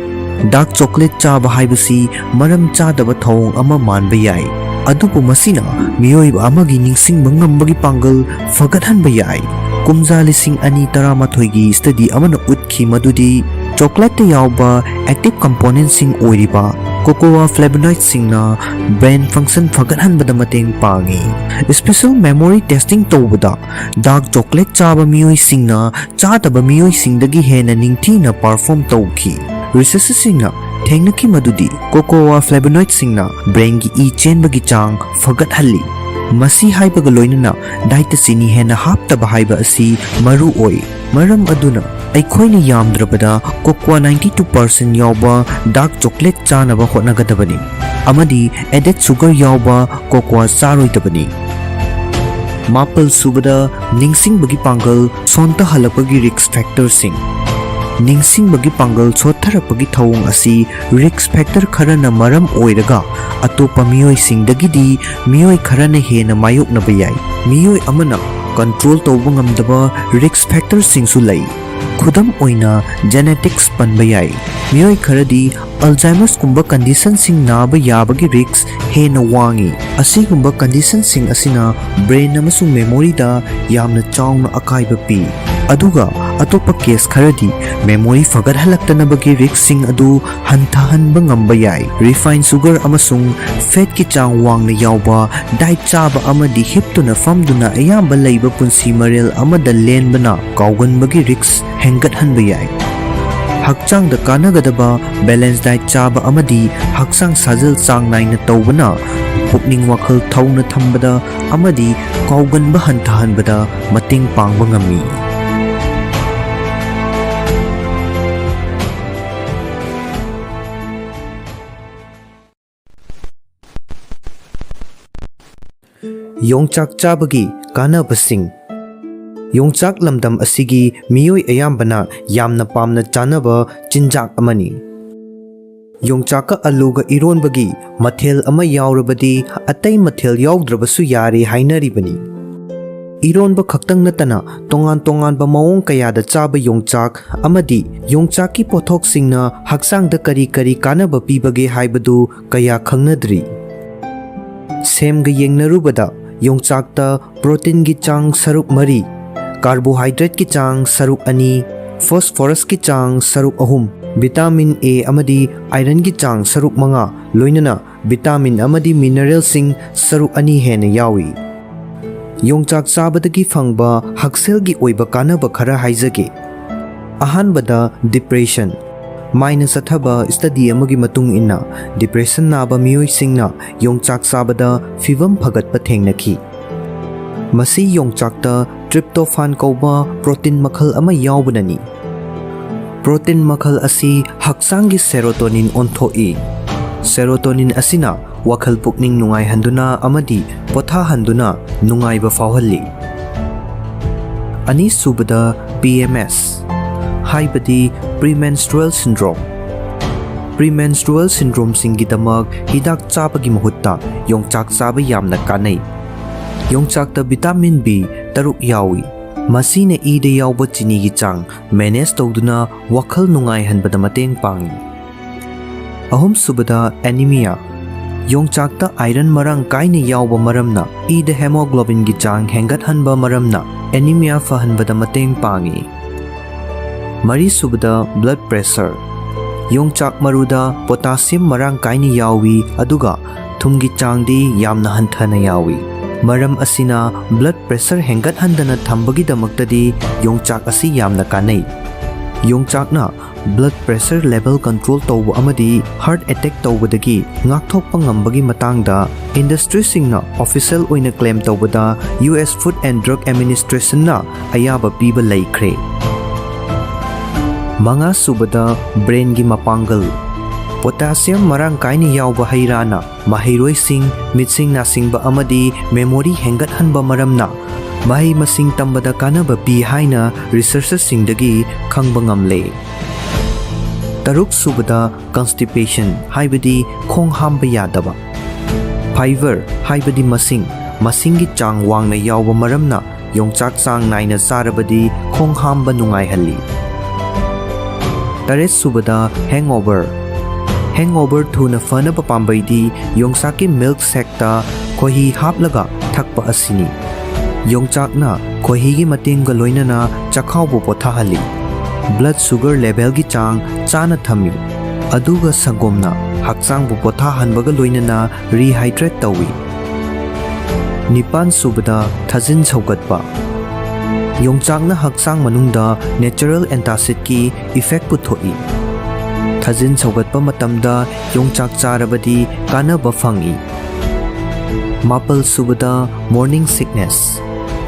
Dark chocolate ꯆꯥꯕ ꯍꯥꯏꯕꯁꯤ ꯃꯔꯝ ꯆꯥꯗꯕ ꯊꯧꯑꯣꯡ ꯑꯃ ꯃꯥꯟꯕ ꯌꯥꯏ, ꯑꯗꯨꯕꯨ ꯃꯁꯤꯅ ꯃꯤꯑꯣꯏꯕ ꯑꯃꯒꯤ ꯅꯤꯡꯁꯤꯡꯕ ꯉꯝꯕꯒꯤ ꯄꯥꯡꯒꯜ ꯐꯒꯠꯍꯟꯕ ꯌꯥꯏ꯫ ꯀꯨꯝꯖꯥ ꯂꯤꯁꯤꯡ ꯑꯅꯤ ꯇꯔꯥꯃꯥꯊꯣꯏꯒꯤ study ꯑꯃꯅ ꯎꯠꯈꯤ ꯃꯗꯨꯗꯤ chocolate ꯇ ꯌꯥꯎꯕ active component ꯁꯤꯡ ꯑꯣꯏꯔꯤꯕ Cocoa flavonoidꯁꯤꯡꯅ brain function ꯐꯒꯠꯍꯟꯕꯗ ꯃꯇꯦꯡ ꯄꯥꯡꯏ꯫ Special memory testing ꯇꯧꯕꯗ dark chocolate ꯆꯥꯕ ꯃꯤꯑꯣꯏꯁꯤꯡꯅ ꯆꯥꯗꯕ ꯃꯤꯑꯣꯏꯁꯤꯡꯗꯒꯤ ꯍꯦꯟꯅ ꯅꯤꯡꯊꯤꯅ perform ꯇꯧꯈꯤ꯫ Researcherꯁꯤꯡꯅ ꯊꯦꯡꯅꯈꯤ ꯃꯗꯨꯗꯤ cocoa flavonoidꯁꯤꯡꯅ brainꯒꯤ ꯏ ꯆꯦꯟꯕꯒꯤ ꯆꯥꯡ ꯐꯒꯠꯍꯜꯂꯤ꯫ ꯃꯁꯤ ꯍꯥꯏꯕꯒ ꯂꯣꯏꯅꯅ dietꯇ ꯆꯤꯅꯤ ꯍꯦꯟꯅ ꯍꯥꯞꯇꯕ ꯍꯥꯏꯕ ꯑꯁꯤ ꯃꯔꯨ ꯑꯣꯏ꯫ ꯃꯔꯝ ꯑꯗꯨꯅ ꯑꯩꯈꯣꯏꯅ ꯌꯥꯝꯗ꯭ꯔꯕꯗ cocoa ninety two percent ꯌꯥꯎꯕ dark chocolate ꯆꯥꯅꯕ ꯍꯣꯠꯅꯒꯗꯕꯅꯤ ꯑꯃꯗꯤ added sugar ꯌꯥꯎꯕ cocoa ꯆꯥꯔꯣꯏꯗꯕꯅꯤ꯫ ꯃꯥꯄꯜ ꯁꯨꯕꯗ, ꯅꯤꯡꯁꯤꯡꯕꯒꯤ ꯄꯥꯡꯒꯜ ꯁꯣꯟꯊꯍꯜꯂꯛꯄꯒꯤ risk factorꯁꯤꯡ꯫ ꯅꯤꯡꯁꯤꯡꯕꯒꯤ ꯄꯥꯡꯒꯜ ꯁꯣꯠꯊꯔꯛꯄꯒꯤ ꯊꯧꯑꯣꯡ ꯑꯁꯤ risk factor ꯈꯔꯅ ꯃꯔꯝ ꯑꯣꯏꯔꯒ ꯑꯇꯣꯞꯄ ꯃꯤꯑꯣꯏꯁꯤꯡꯗꯒꯤꯗꯤ ꯃꯤꯑꯣꯏ ꯈꯔꯅ ꯍꯦꯟꯅ ꯃꯥꯌꯣꯛꯅꯕ ꯌꯥꯏ꯫ ꯃꯤꯑꯣꯏ ꯑꯃꯅ control ꯇꯧꯕ ꯉꯝꯗꯕ risk factorꯁꯤꯡꯁꯨ ꯂꯩ꯫ ꯈꯨꯗꯝ ꯑꯣꯏꯅ, genetics ꯄꯟꯕ ꯌꯥꯏ꯫ ꯃꯤꯑꯣꯏ ꯈꯔꯗꯤ Alzheimerꯁꯀꯨꯝꯕ conditionꯁꯤꯡ ꯅꯥꯕ ꯌꯥꯕꯒꯤ risk ꯍꯦꯟꯅ ꯋꯥꯡꯏ꯫ ꯑꯁꯤꯒꯨꯝꯕ conditionꯁꯤꯡ ꯑꯁꯤꯅ brain ꯑꯃꯁꯨꯡ memoryꯗ ꯌꯥꯝꯅ ꯆꯥꯎꯅ ꯑꯀꯥꯏꯕ ꯄꯤ꯫ ꯑꯗꯨꯒ ꯑꯇꯣꯞꯄ case ꯈꯔꯗꯤ memory ꯐꯒꯠꯍꯜꯂꯛꯇꯅꯕꯒꯤ riskꯁꯤꯡ ꯑꯗꯨ ꯍꯟꯊꯍꯟꯕ ꯉꯝꯕ ꯌꯥꯏ꯫ Refined sugar ꯑꯃꯁꯨꯡ fatꯀꯤ ꯆꯥꯡ ꯋꯥꯡꯅ ꯌꯥꯎꯕ diet ꯆꯥꯕ ꯑꯃꯗꯤ ꯍꯤꯞꯇꯨꯅ ꯐꯝꯗꯨꯅ ꯑꯌꯥꯝꯕ ꯂꯩꯕ ꯄꯨꯟꯁꯤ ꯃꯔꯦꯜ ꯑꯃꯗ ꯂꯦꯟꯕꯅ ꯀꯥꯎꯒꯟꯕꯒꯤ risk ꯍꯦꯟꯒꯠꯍꯟꯕ ꯌꯥꯏ꯫ ꯍꯛꯆꯥꯡꯗ ꯀꯥꯟꯅꯒꯗꯕ balance diet ꯆꯥꯕ ꯑꯃꯗꯤ ꯍꯛꯆꯥꯡ ꯁꯥꯖꯦꯜ ꯆꯥꯡ ꯅꯥꯏꯅ ꯇꯧꯕꯅ ꯄꯨꯛꯅꯤꯡ ꯋꯥꯈꯜ ꯊꯧꯅ ꯊꯝꯕꯗ ꯑꯃꯗꯤ ꯀꯥꯎꯒꯟꯕ ꯍꯟꯊꯍꯟꯕꯗ ꯃꯇꯦꯡ ꯄꯥꯡꯕ ꯉꯝꯃꯤ꯫ ꯌꯣꯡꯆꯥꯛ ꯆꯥꯕꯒꯤ ꯀꯥꯟꯅꯕꯁꯤꯡ꯫ ꯌꯣꯡꯆꯥꯛ ꯂꯝꯗꯝ ꯑꯁꯤꯒꯤ ꯃꯤꯑꯣꯏ ꯑꯌꯥꯝꯕꯅ ꯌꯥꯝꯅ ꯄꯥꯝꯅ ꯆꯥꯅꯕ ꯆꯤꯟꯖꯥꯛ ꯑꯃꯅꯤ꯫ ꯌꯣꯡꯆꯥꯛꯀ ꯑꯂꯨꯒ ꯏꯔꯣꯟꯕꯒꯤ ꯃꯊꯦꯜ ꯑꯃ ꯌꯥꯎꯔꯕꯗꯤ ꯑꯇꯩ ꯃꯊꯦꯜ ꯌꯥꯎꯗ꯭ꯔꯕꯁꯨ ꯌꯥꯔꯦ ꯍꯥꯏꯅꯔꯤꯕꯅꯤ꯫ ꯏꯔꯣꯟꯕ ꯈꯛꯇꯪ ꯅꯠꯇꯅ ꯇꯣꯉꯥꯟ ꯇꯣꯉꯥꯟꯕ ꯃꯑꯣꯡ ꯀꯌꯥꯗ ꯆꯥꯕ ꯌꯣꯡꯆꯥꯛ ꯑꯃꯗꯤ ꯌꯣꯡꯆꯥꯛꯀꯤ ꯄꯣꯠꯊꯣꯛꯁꯤꯡꯅ ꯍꯛꯆꯥꯡꯗ ꯀꯔꯤ ꯀꯔꯤ ꯀꯥꯟꯅꯕ ꯄꯤꯕꯒꯦ ꯍꯥꯏꯕꯗꯨ ꯀꯌꯥ ꯈꯪꯅꯗ꯭ꯔꯤ꯫ ꯁꯦꯝꯒ ꯌꯦꯡꯅꯔꯨꯕꯗ ꯌꯣꯡꯆꯥꯛꯇ proteinꯒꯤ ꯆꯥꯡ ꯁꯔꯨꯛ ꯃꯔꯤ, carbohydrateꯀꯤ ꯆꯥꯡ ꯁꯔꯨꯛ ꯑꯅꯤ, phosphorusꯀꯤ ꯆꯥꯡ ꯁꯔꯨꯛ ꯑꯍꯨꯝ, Vitamin A ꯑꯃꯗꯤ ironꯒꯤ ꯆꯥꯡ ꯁꯔꯨꯛ ꯃꯉꯥ, ꯂꯣꯏꯅꯅ vitamin ꯑꯃꯗꯤ mineralꯁꯤꯡ ꯁꯔꯨꯛ ꯑꯅꯤ ꯍꯦꯟꯅ ꯌꯥꯎꯏ꯫ ꯌꯣꯡꯆꯥꯛ ꯆꯥꯕꯗꯒꯤ ꯐꯪꯕ ꯍꯛꯁꯦꯜꯒꯤ ꯑꯣꯏꯕ ꯀꯥꯟꯅꯕ ꯈꯔ ꯍꯥꯏꯖꯒꯦ꯫ ꯑꯍꯥꯟꯕꯗ, depression꯫ ꯃꯥꯏꯅ ꯆꯠꯊꯕ study ꯑꯃꯒꯤ ꯃꯇꯨꯡ ꯏꯟꯅ, depression ꯅꯥꯕ ꯃꯤꯑꯣꯏꯁꯤꯡꯅ ꯌꯣꯡꯆꯥꯛ ꯆꯥꯕꯗ ꯐꯤꯚꯝ ꯐꯒꯠꯄ ꯊꯦꯡꯅꯈꯤ꯫ ꯃꯁꯤ ꯌꯣꯡꯆꯥꯛꯇ tryptophan ꯀꯧꯕ protein ꯃꯈꯜ ꯑꯃ ꯌꯥꯎꯕꯅꯅꯤ꯫ Protein ꯃꯈꯜ ꯑꯁꯤ ꯍꯛꯆꯥꯡꯒꯤ serotonin ꯑꯣꯟꯊꯣꯛꯏ꯫ Serotonin ꯑꯁꯤꯅ ꯋꯥꯈꯜ ꯄꯨꯛꯅꯤꯡ ꯅꯨꯡꯉꯥꯏꯍꯟꯗꯨꯅ ꯑꯃꯗꯤ ꯄꯣꯊꯥꯍꯟꯗꯨꯅ ꯅꯨꯡꯉꯥꯏꯕ ꯐꯥꯎꯍꯜꯂꯤ꯫ ꯑꯅꯤꯁꯨꯕꯗ, P M S, ꯍꯥꯏꯕꯗꯤ premenstrual syndrome꯫ Premenstrual syndromeꯁꯤꯡꯒꯤꯗꯃꯛ ꯍꯤꯗꯥꯛ ꯆꯥꯕꯒꯤ ꯃꯍꯨꯠꯇ ꯌꯣꯡꯆꯥꯛ ꯆꯥꯕ ꯌꯥꯝꯅ ꯀꯥꯟꯅꯩ꯫ ꯌꯣꯡꯆꯥꯛꯇ vitamin B ꯇꯔꯨꯛ ꯌꯥꯎꯏ꯫ ꯃꯁꯤꯅ ꯏꯗ ꯌꯥꯎꯕ ꯆꯤꯅꯤꯒꯤ ꯆꯥꯡ manage ꯇꯧꯗꯨꯅ ꯋꯥꯈꯜ ꯅꯨꯡꯉꯥꯏꯍꯟꯕꯗ ꯃꯇꯦꯡ ꯄꯥꯡꯏ꯫ ꯑꯍꯨꯝꯁꯨꯕꯗ, anemia꯫ ꯌꯣꯡꯆꯥꯛꯇ iron ꯃꯔꯥꯡ ꯀꯥꯏꯅ ꯌꯥꯎꯕ ꯃꯔꯝꯅ ꯏꯗ hemoglobinꯒꯤ ꯆꯥꯡ ꯍꯦꯟꯒꯠꯍꯟꯕ ꯃꯔꯝꯅ anemia ꯐꯍꯟꯕꯗ ꯃꯇꯦꯡ ꯄꯥꯡꯏ꯫ ꯃꯔꯤꯁꯨꯕꯗ, blood pressure꯫ ꯌꯣꯡꯆꯥꯛ ꯃꯔꯨꯗ potassium ꯃꯔꯥꯡ ꯀꯥꯏꯅ ꯌꯥꯎꯏ, ꯑꯗꯨꯒ ꯊꯨꯝꯒꯤ ꯆꯥꯡꯗꯤ ꯌꯥꯝꯅ ꯍꯟꯊꯅ ꯌꯥꯎꯏ꯫ ꯃꯔꯝ ꯑꯁꯤꯅ blood pressure ꯍꯦꯟꯒꯠꯍꯟꯗꯅ ꯊꯝꯕꯒꯤꯗꯃꯛꯇꯗꯤ ꯌꯣꯡꯆꯥꯛ ꯑꯁꯤ ꯌꯥꯝꯅ ꯀꯥꯟꯅꯩ꯫ ꯌꯣꯡꯆꯥꯛꯅ blood pressure level control ꯇꯧꯕ ꯑꯃꯗꯤ heart attack ꯇꯧꯕꯗꯒꯤ ꯉꯥꯛꯊꯣꯛꯄ ꯉꯝꯕꯒꯤ ꯃꯇꯥꯡꯗ industryꯁꯤꯡꯅ official ꯑꯣꯏꯅ claim ꯇꯧꯕꯗ U S Food and Drug Administrationꯅ ꯑꯌꯥꯕ ꯄꯤꯕ ꯂꯩꯈ꯭ꯔꯦ꯫ ꯃꯉꯥꯁꯨꯕꯗ, brainꯒꯤ ꯃꯄꯥꯡꯒꯜ꯫ Potassium ꯃꯔꯥꯡ ꯀꯥꯏꯅ ꯌꯥꯎꯕ ꯍꯩ ꯔꯥꯅ ꯃꯍꯩꯔꯣꯏꯁꯤꯡ, ꯃꯤꯠꯁꯤꯡ ꯅꯥꯁꯤꯡꯕ ꯑꯃꯗꯤ memory ꯍꯦꯟꯒꯠꯍꯟꯕ ꯃꯔꯝꯅ ꯃꯍꯩ ꯃꯁꯤꯡ ꯇꯝꯕꯗ ꯀꯥꯟꯅꯕ ꯄꯤ ꯍꯥꯏꯅ researchꯁꯤꯡꯗꯒꯤ ꯈꯪꯕ ꯉꯝꯂꯦ꯫ ꯇꯔꯨꯛꯁꯨꯕꯗ, constipation, ꯍꯥꯏꯕꯗꯤ ꯈꯣꯡ ꯍꯥꯝꯕ ꯌꯥꯗꯕ꯫ Fiber, ꯍꯥꯏꯕꯗꯤ ꯃꯁꯤꯡ, ꯃꯁꯤꯡꯒꯤ ꯆꯥꯡ ꯋꯥꯡꯅ ꯌꯥꯎꯕ ꯃꯔꯝꯅ ꯌꯣꯡꯆꯥꯛ ꯆꯥꯡ ꯅꯥꯏꯅ ꯆꯥꯔꯕꯗꯤ ꯈꯣꯡ ꯍꯥꯝꯕ ꯅꯨꯡꯉꯥꯏꯍꯜꯂꯤ꯫ ꯇꯔꯦꯠꯁꯨꯕꯗ, hangover꯫ Hangover ꯊꯨꯅ ꯐꯅꯕ ꯄꯥꯝꯕꯩꯗꯤ ꯌꯣꯡꯆꯥꯛꯀꯤ milk shakeꯇ ꯈꯣꯏꯍꯤ ꯍꯥꯞꯂꯒ ꯊꯛꯄ ꯑꯁꯤꯅꯤ꯫ ꯌꯣꯡꯆꯥꯛꯅ ꯈꯣꯏꯍꯤꯒꯤ ꯃꯇꯦꯡꯒ ꯂꯣꯏꯅꯅ ꯆꯈꯥꯎꯕꯨ ꯄꯣꯊꯥꯍꯜꯂꯤ꯫ blood sugar levelꯒꯤ ꯆꯥꯡ ꯆꯥꯅ ꯊꯝꯃꯤ, ꯑꯗꯨꯒ ꯁꯪꯒꯣꯝꯅ ꯍꯛꯆꯥꯡꯕꯨ ꯄꯣꯊꯥꯍꯟꯕꯒ ꯂꯣꯏꯅꯅ rehydrate ꯇꯧꯏ꯫ ꯅꯤꯄꯥꯟ ꯁꯨꯕꯗ, ꯊꯥꯖꯤꯟ ꯁꯧꯒꯠꯄ꯫ ꯌꯣꯡꯆꯥꯛꯅ ꯍꯛꯆꯥꯡ ꯃꯅꯨꯡꯗ natural antacidꯀꯤ effect ꯄꯨꯊꯣꯛꯏ꯫ ꯊꯥꯖꯤꯟ ꯁꯧꯒꯠꯄ ꯃꯇꯝꯗ ꯌꯣꯡꯆꯥꯛ ꯆꯥꯔꯕꯗꯤ ꯀꯥꯟꯅꯕ ꯐꯪꯏ꯫ ꯃꯥꯄꯜ ꯁꯨꯕꯗ, morning sickness꯫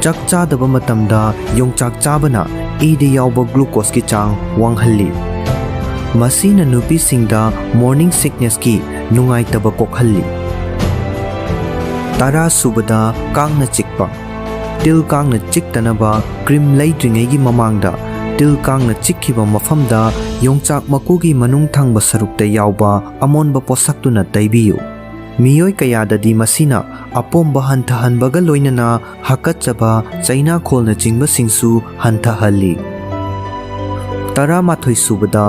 ꯆꯥꯛ ꯆꯥꯗꯕ ꯃꯇꯝꯗ ꯌꯣꯡꯆꯥꯛ ꯆꯥꯕꯅ ꯏꯗ ꯌꯥꯎꯕ glucoseꯀꯤ ꯆꯥꯡ ꯋꯥꯡꯍꯜꯂꯤ꯫ ꯃꯁꯤꯅ ꯅꯨꯄꯤꯁꯤꯡꯗ morning sicknessꯀꯤ ꯅꯨꯡꯉꯥꯏꯇꯕ ꯀꯣꯛꯍꯜꯂꯤ꯫ ꯇꯔꯥ ꯁꯨꯕꯗ, ꯀꯥꯡꯅ ꯆꯤꯛꯄ꯫ ꯇꯤꯜ ꯀꯥꯡꯅ ꯆꯤꯛꯇꯅꯕ cream ꯂꯩꯗ꯭ꯔꯤꯉꯩꯒꯤ ꯃꯃꯥꯡꯗ ꯇꯤꯜ ꯀꯥꯡꯅ ꯆꯤꯛꯈꯤꯕ ꯃꯐꯝꯗ ꯌꯣꯡꯆꯥꯛ ꯃꯀꯨꯒꯤ ꯃꯅꯨꯡ ꯊꯪꯕ ꯁꯔꯨꯛꯇ ꯌꯥꯎꯕ ꯑꯃꯣꯟꯕ ꯄꯣꯠꯁꯛꯇꯨꯅ ꯇꯩꯕꯤꯌꯨ꯫ ꯃꯤꯑꯣꯏ ꯀꯌꯥꯗꯗꯤ ꯃꯁꯤꯅ ꯑꯄꯣꯝꯕ ꯍꯟꯊꯍꯟꯕꯒ ꯂꯣꯏꯅꯅ ꯍꯥꯀꯠꯆꯕ, ꯆꯩꯅꯥꯈꯣꯜꯅꯆꯤꯡꯕꯁꯤꯡꯁꯨ ꯍꯟꯊꯍꯜꯂꯤ꯫ ꯇꯔꯥꯃꯥꯊꯣꯏ ꯁꯨꯕꯗ,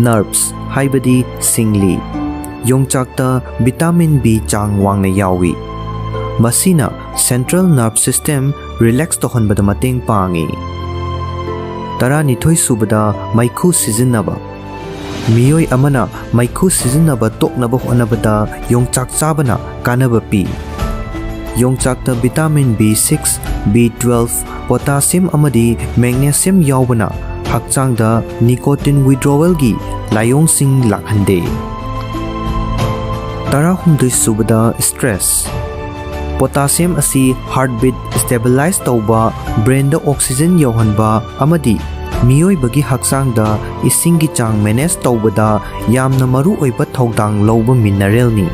nerves ꯍꯥꯏꯕꯗꯤ ꯁꯤꯡꯂꯤ꯫ ꯌꯣꯡꯆꯥꯛꯇ vitamin B ꯆꯥꯡ ꯋꯥꯡꯅ ꯌꯥꯎꯏ꯫ ꯃꯁꯤꯅ central nerve system relax ꯇꯧꯍꯟꯕꯗ ꯃꯇꯦꯡ ꯄꯥꯡꯏ꯫ ꯇꯔꯥꯅꯤꯊꯣꯏ ꯁꯨꯕꯗ, ꯃꯩꯈꯨ ꯁꯤꯖꯤꯟꯅꯕ꯫ ꯃꯤꯑꯣꯏ ꯑꯃꯅ ꯃꯩꯈꯨ ꯁꯤꯖꯤꯟꯅꯕ ꯇꯣꯛꯅꯕ ꯍꯣꯠꯅꯕꯗ ꯌꯣꯡꯆꯥꯛ ꯆꯥꯕꯅ ꯀꯥꯟꯅꯕ ꯄꯤ꯫ ꯌꯣꯡꯆꯥꯛꯇ vitamin B six, B twelve, potassium ꯑꯃꯗꯤ magnesium ꯌꯥꯎꯕꯅ ꯍꯛꯆꯥꯡꯗ nicotine withdrawalꯒꯤ ꯂꯥꯏꯑꯣꯡꯁꯤꯡ ꯂꯥꯛꯍꯟꯗꯦ꯫ ꯇꯔꯥꯍꯨꯝꯗꯣꯏ ꯁꯨꯕꯗ, stress꯫ Potassium ꯑꯁꯤ heartbeat stabilize ꯇꯧꯕ, brainꯗ oxygen ꯌꯧꯍꯟꯕ ꯑꯃꯗꯤ ꯃꯤꯑꯣꯏꯕꯒꯤ ꯍꯛꯆꯥꯡꯗ ꯏꯁꯤꯡꯒꯤ ꯆꯥꯡ manage ꯇꯧꯕꯗ ꯌꯥꯝꯅ ꯃꯔꯨ ꯑꯣꯏꯕ ꯊꯧꯗꯥꯡ ꯂꯧꯕ mineralꯅꯤ꯫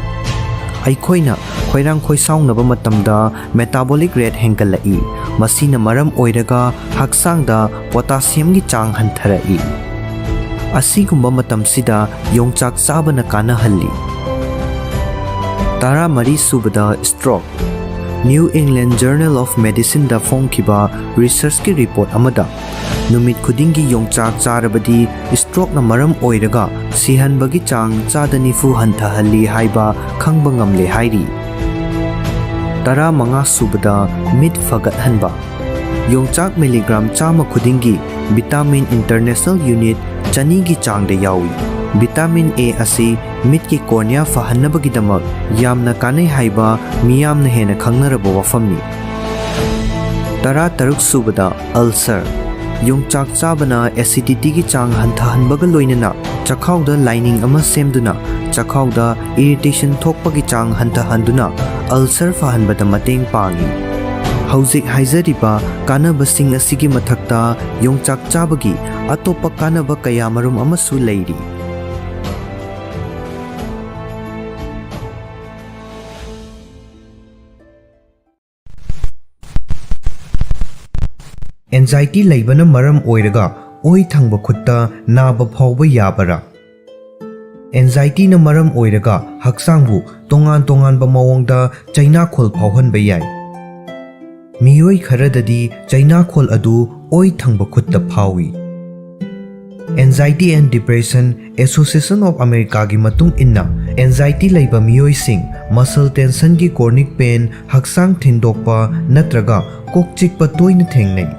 ꯑꯩꯈꯣꯏꯅ ꯈꯣꯏꯔꯥꯡ ꯈꯣꯏꯁꯥꯎꯅꯕ ꯃꯇꯝꯗ metabolic rate ꯍꯦꯟꯒꯠꯂꯛꯏ, ꯃꯁꯤꯅ ꯃꯔꯝ ꯑꯣꯏꯔꯒ ꯍꯛꯆꯥꯡꯗ potassiumꯒꯤ ꯆꯥꯡ ꯍꯟꯊꯔꯛꯏ꯫ ꯑꯁꯤꯒꯨꯝꯕ ꯃꯇꯝꯁꯤꯗ ꯌꯣꯡꯆꯥꯛ ꯆꯥꯕꯅ ꯀꯥꯟꯅꯍꯜꯂꯤ꯫ ꯇꯔꯥꯃꯔꯤ ꯁꯨꯕꯗ, stroke꯫ New England Journal of Medicineꯗ ꯐꯣꯡꯈꯤꯕ researchꯀꯤ report ꯑꯃꯗ ꯅꯨꯃꯤꯠ ꯈꯨꯗꯤꯡꯒꯤ ꯌꯣꯡꯆꯥꯛ ꯆꯥꯔꯕꯗꯤ strokeꯅ ꯃꯔꯝ ꯑꯣꯏꯔꯒ ꯁꯤꯍꯟꯕꯒꯤ ꯆꯥꯡ ꯆꯥꯗ ꯅꯤꯐꯨ ꯍꯟꯊꯍꯜꯂꯤ ꯍꯥꯏꯕ ꯈꯪꯕ ꯉꯝꯂꯦ ꯍꯥꯏꯔꯤ꯫ ꯇꯔꯥꯃꯉꯥ ꯁꯨꯕꯗ, ꯃꯤꯠ ꯐꯒꯠꯍꯟꯕ꯫ ꯌꯣꯡꯆꯥꯛ milligram ꯆꯥꯝꯃ ꯈꯨꯗꯤꯡꯒꯤ Vitamin International Unit ꯆꯅꯤꯒꯤ ꯆꯥꯡꯗ ꯌꯥꯎꯏ꯫ Vitamin A ꯑꯁꯤ ꯃꯤꯠꯀꯤ cornea ꯐꯍꯟꯅꯕꯒꯤꯗꯃꯛ ꯌꯥꯝꯅ ꯀꯥꯟꯅꯩ ꯍꯥꯏꯕ ꯃꯤꯌꯥꯝꯅ ꯍꯦꯟꯅ ꯈꯪꯅꯔꯕ ꯋꯥꯐꯝꯅꯤ꯫ ꯇꯔꯥꯇꯔꯨꯛ ꯁꯨꯕꯗ, ulcer꯫ ꯌꯣꯡꯆꯥꯛ ꯆꯥꯕꯅ acidityꯒꯤ ꯆꯥꯡ ꯍꯟꯊꯍꯟꯕꯒ ꯂꯣꯏꯅꯅ ꯆꯈꯥꯎꯗ lining ꯑꯃ ꯁꯦꯝꯗꯨꯅ ꯆꯈꯥꯎꯗ irritation ꯊꯣꯛꯄꯒꯤ ꯆꯥꯡ ꯍꯟꯊꯍꯟꯗꯨꯅ ulcer ꯐꯍꯟꯕꯗ ꯃꯇꯦꯡ ꯄꯥꯡꯏ꯫ ꯍꯧꯖꯤꯛ ꯍꯥꯏꯖꯔꯤꯕ ꯀꯥꯟꯅꯕꯁꯤꯡ ꯑꯁꯤꯒꯤ ꯃꯊꯛꯇ ꯌꯣꯡꯆꯥꯛ ꯆꯥꯕꯒꯤ ꯑꯇꯣꯞꯄ ꯀꯥꯟꯅꯕ ꯀꯌꯥꯃꯔꯨꯝ ꯑꯃꯁꯨ ꯂꯩꯔꯤ꯫ Anxiety ꯂꯩꯕꯅ ꯃꯔꯝ ꯑꯣꯏꯔꯒ ꯑꯣꯏ ꯊꯪꯕ ꯈꯨꯠꯇ ꯅꯥꯕ ꯐꯥꯎꯕ ꯌꯥꯕꯔꯥ? Anxietyꯅ ꯃꯔꯝ ꯑꯣꯏꯔꯒ ꯍꯛꯆꯥꯡꯕꯨ ꯇꯣꯉꯥꯟ ꯇꯣꯉꯥꯟꯕ ꯃꯑꯣꯡꯗ ꯆꯩꯅꯥꯈꯣꯜ ꯐꯥꯎꯍꯟꯕ ꯌꯥꯏ꯫ ꯃꯤꯑꯣꯏ ꯈꯔꯗꯗꯤ ꯆꯩꯅꯥꯈꯣꯜ ꯑꯗꯨ ꯑꯣꯏ ꯊꯪꯕ ꯈꯨꯠꯇ ꯐꯥꯎꯏ꯫ Anxiety and Depression Association of Americaꯒꯤ ꯃꯇꯨꯡ ꯏꯟꯅ, anxiety ꯂꯩꯕ ꯃꯤꯑꯣꯏꯁꯤꯡ muscle tensionꯒꯤ chronic pain, ꯍꯛꯆꯥꯡ ꯊꯤꯟꯗꯣꯛꯄ ꯅꯠꯇ꯭ꯔꯒ ꯀꯣꯛ ꯆꯤꯛꯄ ꯇꯣꯏꯅ ꯊꯦꯡꯅꯩ꯫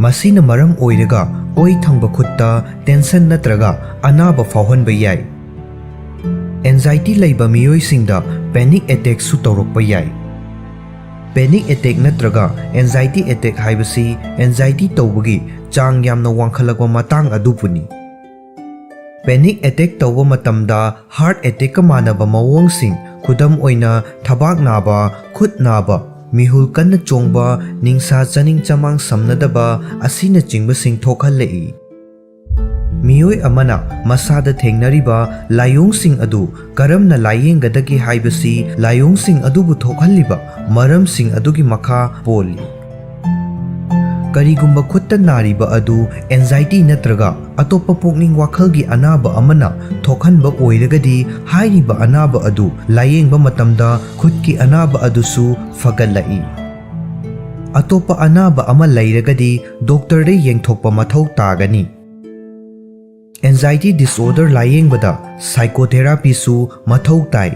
ꯃꯁꯤꯅ ꯃꯔꯝ ꯑꯣꯏꯔꯒ ꯑꯣꯏ ꯊꯪꯕ ꯈꯨꯠꯇ tension ꯅꯠꯇ꯭ꯔꯒ ꯑꯅꯥꯕ ꯐꯥꯎꯍꯟꯕ ꯌꯥꯏ꯫ Anxiety ꯂꯩꯕ ꯃꯤꯑꯣꯏꯁꯤꯡꯗ panic attackꯁꯨ ꯇꯧꯔꯛꯄ ꯌꯥꯏ꯫ Panic attack ꯅꯠꯇ꯭ꯔꯒ anxiety attack ꯍꯥꯏꯕꯁꯤ anxiety ꯇꯧꯕꯒꯤ ꯆꯥꯡ ꯌꯥꯝꯅ ꯋꯥꯡꯈꯠꯂꯛꯄ ꯃꯇꯥꯡ ꯑꯗꯨꯕꯨꯅꯤ꯫ Panic attack ꯇꯧꯕ ꯃꯇꯝꯗ heart attackꯀ ꯃꯥꯟꯅꯕ ꯃꯑꯣꯡꯁꯤꯡ, ꯈꯨꯗꯝ ꯑꯣꯏꯅ ꯊꯕꯥꯛ ꯅꯥꯕ, ꯈꯨꯠ ꯅꯥꯕ, ꯃꯤꯍꯨꯜ ꯀꯟꯅ ꯆꯣꯡꯕ, ꯅꯤꯡꯁꯥ ꯆꯥꯅꯤꯡ ꯆꯃꯥꯡ ꯁꯝꯅꯗꯕ ꯑꯁꯤꯅꯆꯤꯡꯕꯁꯤꯡ ꯊꯣꯛꯍꯜꯂꯛꯏ꯫ ꯃꯤꯑꯣꯏ ꯑꯃꯅ ꯃꯁꯥꯗ ꯊꯦꯡꯅꯔꯤꯕ ꯂꯥꯏꯑꯣꯡꯁꯤꯡ ꯑꯗꯨ ꯀꯔꯝꯅ ꯂꯥꯏꯌꯦꯡꯒꯗꯒꯦ ꯍꯥꯏꯕꯁꯤ ꯂꯥꯏꯑꯣꯡꯁꯤꯡ ꯑꯗꯨꯕꯨ ꯊꯣꯛꯍꯜꯂꯤꯕ ꯃꯔꯝꯁꯤꯡ ꯑꯗꯨꯒꯤ ꯃꯈꯥ ꯄꯣꯜꯂꯤ꯫ ꯀꯔꯤꯒꯨꯝꯕ ꯈꯨꯠꯇ ꯅꯥꯔꯤꯕ ꯑꯗꯨ anxiety ꯅꯠꯇ꯭ꯔꯒ ꯑꯇꯣꯞꯄ ꯄꯨꯛꯅꯤꯡ ꯋꯥꯈꯜꯒꯤ ꯑꯅꯥꯕ ꯑꯃꯅ ꯊꯣꯛꯍꯟꯕ ꯑꯣꯏꯔꯒꯗꯤ, ꯍꯥꯏꯔꯤꯕ ꯑꯅꯥꯕ ꯑꯗꯨ ꯂꯥꯏꯌꯦꯡꯕ ꯃꯇꯝꯗ ꯈꯨꯠꯀꯤ ꯑꯅꯥꯕ ꯑꯗꯨꯁꯨ ꯐꯒꯠꯂꯛꯏ꯫ ꯑꯇꯣꯞꯄ ꯑꯅꯥꯕ ꯑꯃ ꯂꯩꯔꯒꯗꯤ doctorꯗ ꯌꯦꯡꯊꯣꯛꯄ ꯃꯊꯧ ꯇꯥꯒꯅꯤ꯫ Anxiety disorder ꯂꯥꯏꯌꯦꯡꯕꯗ psychotherapyꯁꯨ ꯃꯊꯧ ꯇꯥꯏ꯫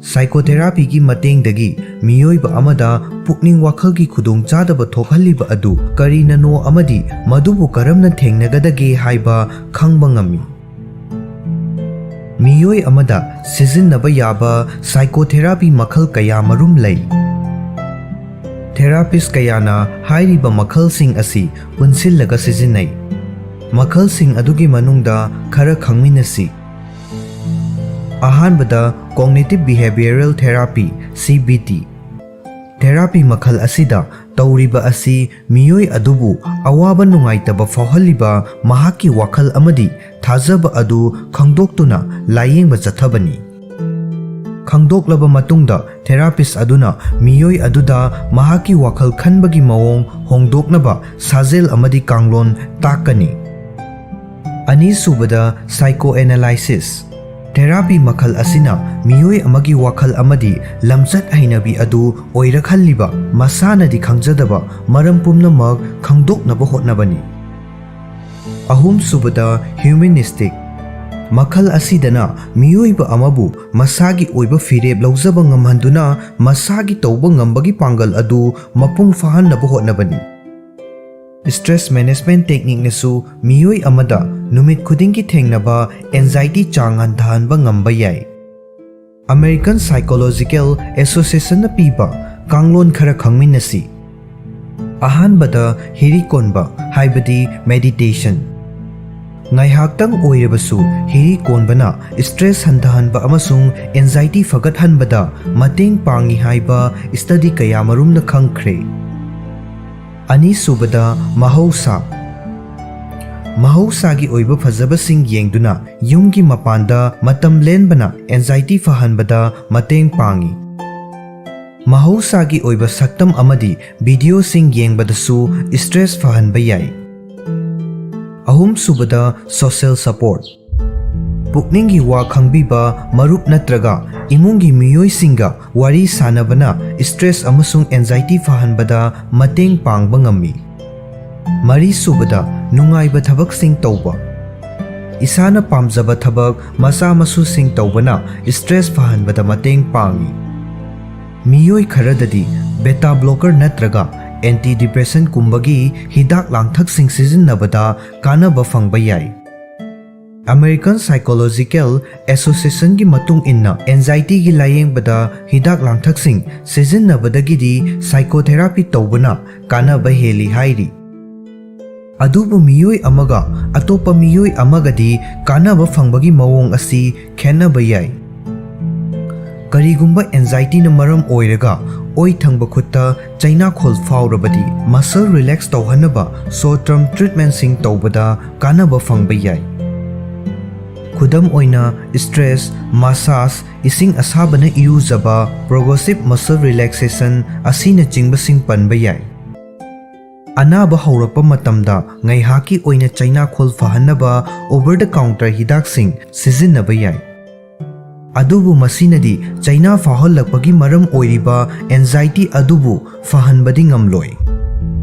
Psychotherapyꯒꯤ ꯃꯇꯦꯡꯗꯒꯤ ꯃꯤꯑꯣꯏꯕ ꯑꯃꯗ ꯄꯨꯛꯅꯤꯡ ꯋꯥꯈꯜꯒꯤ ꯈꯨꯗꯣꯡꯆꯥꯗꯕ ꯊꯣꯛꯍꯜꯂꯤꯕ ꯑꯗꯨ ꯀꯔꯤꯅꯅꯣ ꯑꯃꯗꯤ ꯃꯗꯨꯕꯨ ꯀꯔꯝꯅ ꯊꯦꯡꯅꯒꯗꯒꯦ ꯍꯥꯏꯕ ꯈꯪꯕ ꯉꯝꯃꯤ꯫ ꯃꯤꯑꯣꯏ ꯑꯃꯗ ꯁꯤꯖꯤꯟꯅꯕ ꯌꯥꯕ psychotherapy ꯃꯈꯜ ꯀꯌꯥ ꯃꯔꯨꯝ ꯂꯩ꯫ Therapist ꯀꯌꯥꯅ ꯍꯥꯏꯔꯤꯕ ꯃꯈꯜꯁꯤꯡ ꯑꯁꯤ ꯄꯨꯟꯁꯤꯜꯂꯒ ꯁꯤꯖꯤꯟꯅꯩ꯫ ꯃꯈꯜꯁꯤꯡ ꯑꯗꯨꯒꯤ ꯃꯅꯨꯡꯗ ꯈꯔ ꯈꯪꯃꯤꯟꯅꯁꯤ꯫ ꯑꯍꯥꯟꯕꯗ, Cognitive Behavioral Therapy, C B T꯫ Therapy ꯃꯈꯜ ꯑꯁꯤꯗ ꯇꯧꯔꯤꯕ ꯑꯁꯤ ꯃꯤꯑꯣꯏ ꯑꯗꯨꯕꯨ ꯑꯋꯥꯕ ꯅꯨꯡꯉꯥꯏꯇꯕ ꯐꯥꯎꯍꯜꯂꯤꯕ ꯃꯍꯥꯛꯀꯤ ꯋꯥꯈꯜ ꯑꯃꯗꯤ ꯊꯥꯖꯕ ꯑꯗꯨ ꯈꯪꯗꯣꯛꯇꯨꯅ ꯂꯥꯌꯦꯡꯕ ꯆꯠꯊꯕꯅꯤ꯫ ꯈꯪꯗꯣꯛꯂꯕ ꯃꯇꯨꯡꯗ, therapist ꯑꯗꯨꯅ ꯃꯤꯑꯣꯏ ꯑꯗꯨꯗ ꯃꯍꯥꯛꯀꯤ ꯋꯥꯈꯜ ꯈꯟꯕꯒꯤ ꯃꯑꯣꯡ ꯍꯣꯡꯗꯣꯛꯅꯕ ꯁꯥꯖꯦꯜ ꯑꯃꯗꯤ ꯀꯥꯡꯂꯣꯟ ꯇꯥꯛꯀꯅꯤ꯫ ꯑꯅꯤꯁꯨꯕꯗ, psychoanalysis꯫ Therapy ꯃꯈꯜ ꯑꯁꯤꯅ ꯃꯤꯑꯣꯏ ꯑꯃꯒꯤ ꯋꯥꯈꯜ ꯑꯃꯗꯤ ꯂꯝꯆꯠ ꯍꯩꯅꯕꯤ ꯑꯗꯨ ꯑꯣꯏꯔꯛꯍꯜꯂꯤꯕ ꯃꯁꯥꯅꯗꯤ ꯈꯪꯖꯗꯕ ꯃꯔꯝ ꯄꯨꯝꯅꯃꯛ ꯈꯪꯗꯣꯛꯅꯕ ꯍꯣꯠꯅꯕꯅꯤ꯫ ꯑꯍꯨꯝꯁꯨꯕꯗ, humanistic꯫ ꯃꯈꯜ ꯑꯁꯤꯗꯅ ꯃꯤꯑꯣꯏꯕ ꯑꯃꯕꯨ ꯃꯁꯥꯒꯤ ꯑꯣꯏꯕ ꯐꯤꯔꯦꯞ ꯂꯧꯖꯕ ꯉꯝꯍꯟꯗꯨꯅ ꯃꯁꯥꯒꯤ ꯇꯧꯕ ꯉꯝꯕꯒꯤ ꯄꯥꯡꯒꯜ ꯑꯗꯨ ꯃꯄꯨꯡ ꯐꯥꯍꯟꯅꯕ ꯍꯣꯠꯅꯕꯅꯤ꯫ Stress management techniqueꯅꯁꯨ ꯃꯤꯑꯣꯏ ꯑꯃꯗ ꯅꯨꯃꯤꯠ ꯈꯨꯗꯤꯡꯒꯤ ꯊꯦꯡꯅꯕ anxiety ꯆꯥꯡ ꯍꯟꯊꯍꯟꯕ ꯉꯝꯕ ꯌꯥꯏ꯫ American Psychological Associationꯅ ꯄꯤꯕ ꯀꯥꯡꯂꯣꯟ ꯈꯔ ꯈꯪꯃꯤꯟꯅꯁꯤ꯫ ꯑꯍꯥꯟꯕꯗ, ꯍꯤꯔꯤ ꯀꯣꯟꯕ, ꯍꯥꯏꯕꯗꯤ meditation꯫ ꯉꯥꯏꯍꯥꯛꯇꯪ ꯑꯣꯏꯔꯕꯁꯨ ꯍꯤꯔꯤ ꯀꯣꯟꯕꯅ stress ꯍꯟꯊꯍꯟꯕ ꯑꯃꯁꯨꯡ anxiety ꯐꯒꯠꯍꯟꯕꯗ ꯃꯇꯦꯡ ꯄꯥꯡꯏ ꯍꯥꯏꯕ study ꯀꯌꯥ ꯃꯔꯨꯝꯅ ꯈꯪꯈ꯭ꯔꯦ꯫ ꯑꯅꯤꯁꯨꯕꯗ, ꯃꯍꯧꯁꯥ꯫ ꯃꯍꯧꯁꯥꯒꯤ ꯑꯣꯏꯕ ꯐꯖꯕꯁꯤꯡ ꯌꯦꯡꯗꯨꯅ ꯌꯨꯝꯒꯤ ꯃꯄꯥꯟꯗ ꯃꯇꯝ ꯂꯦꯟꯕꯅ anxiety ꯐꯍꯟꯕꯗ ꯃꯇꯦꯡ ꯄꯥꯡꯏ꯫ ꯃꯍꯧꯁꯥꯒꯤ ꯑꯣꯏꯕ ꯁꯛꯇꯝ ꯑꯃꯗꯤ videoꯁꯤꯡ ꯌꯦꯡꯕꯗꯁꯨ stress ꯐꯍꯟꯕ ꯌꯥꯏ꯫ ꯑꯍꯨꯝꯁꯨꯕꯗ, social support꯫ ꯄꯨꯛꯅꯤꯡꯒꯤ ꯋꯥ ꯈꯪꯕꯤꯕ ꯃꯔꯨꯞ ꯅꯠꯇ꯭ꯔꯒ ꯏꯃꯨꯡꯒꯤ ꯃꯤꯑꯣꯏꯁꯤꯡꯒ ꯋꯥꯔꯤ ꯁꯥꯅꯕꯅ stress ꯑꯃꯁꯨꯡ anxiety ꯐꯍꯟꯕꯗ ꯃꯇꯦꯡ ꯄꯥꯡꯕ ꯉꯝꯃꯤ꯫ ꯃꯔꯤꯁꯨꯕꯗ, ꯅꯨꯡꯉꯥꯏꯕ ꯊꯕꯛꯁꯤꯡ ꯇꯧꯕ꯫ ꯏꯁꯥꯅ ꯄꯥꯝꯖꯕ ꯊꯕꯛ ꯃꯆꯥ ꯃꯁꯨꯁꯤꯡ ꯇꯧꯕꯅ stress ꯐꯍꯟꯕꯗ ꯃꯇꯦꯡ ꯄꯥꯡꯏ꯫ ꯃꯤꯑꯣꯏ ꯈꯔꯗꯗꯤ beta blocker ꯅꯠꯇ꯭ꯔꯒ antidepressant ꯀꯨꯝꯕꯒꯤ ꯍꯤꯗꯥꯛ ꯂꯥꯡꯊꯛꯁꯤꯡ ꯁꯤꯖꯤꯟꯅꯕꯗ ꯀꯥꯟꯅꯕ ꯐꯪꯕ ꯌꯥꯏ꯫ American Psychological Association ꯒꯤ ꯃꯇꯨꯡ ꯏꯟꯅ, anxiety ꯒꯤ ꯂꯥꯌꯦꯡꯕꯗ ꯍꯤꯗꯥꯛ ꯂꯥꯡꯊꯛꯁꯤꯡ ꯁꯤꯖꯤꯟꯅꯕꯗꯒꯤꯗꯤ psychotherapy ꯇꯧꯕꯅ ꯀꯥꯟꯅꯕ ꯍꯦꯜꯂꯤ ꯍꯥꯏꯔꯤ꯫ ꯑꯗꯨꯕꯨ ꯃꯤꯑꯣꯏ ꯑꯃꯒ ꯑꯇꯣꯞꯄ ꯃꯤꯑꯣꯏ ꯑꯃꯒꯗꯤ ꯀꯥꯟꯅꯕ ꯐꯪꯕꯒꯤ ꯃꯑꯣꯡ ꯑꯁꯤ ꯈꯦꯠꯅꯕ ꯌꯥꯏ꯫ ꯀꯔꯤꯒꯨꯝꯕ anxiety ꯅ ꯃꯔꯝ ꯑꯣꯏꯔꯒ ꯑꯣꯏ ꯊꯪꯕ ꯈꯨꯠꯇ ꯆꯩꯅꯥꯈꯣꯜ ꯐꯥꯎꯔꯕꯗꯤ, muscle relax ꯇꯧꯍꯟꯅꯕ short term treatment ꯁꯤꯡ ꯇꯧꯕꯗ ꯀꯥꯟꯅꯕ ꯐꯪꯕ ꯌꯥꯏ꯫ ꯈꯨꯗꯝ ꯑꯣꯏꯅ, stress massage, ꯏꯁꯤꯡ ꯑꯁꯥꯕꯅ ꯏꯔꯨꯖꯕ, progressive muscle relaxation ꯑꯁꯤꯅꯆꯤꯡꯕꯁꯤꯡ ꯄꯟꯕ ꯌꯥꯏ꯫ ꯑꯅꯥꯕ ꯍꯧꯔꯛꯄ ꯃꯇꯝꯗ ꯉꯥꯏꯍꯥꯛꯀꯤ ꯑꯣꯏꯅ ꯆꯩꯅꯥꯈꯣꯜ ꯐꯍꯟꯅꯕ over the counter ꯍꯤꯗꯥꯛꯁꯤꯡ ꯁꯤꯖꯤꯟꯅꯕ ꯌꯥꯏ꯫ ꯑꯗꯨꯕꯨ ꯃꯁꯤꯅꯗꯤ ꯆꯩꯅꯥ ꯐꯥꯎꯍꯜꯂꯛꯄꯒꯤ ꯃꯔꯝ ꯑꯣꯏꯔꯤꯕ anxiety ꯑꯗꯨꯕꯨ ꯐꯍꯟꯕꯗꯤ ꯉꯝꯂꯣꯏ꯫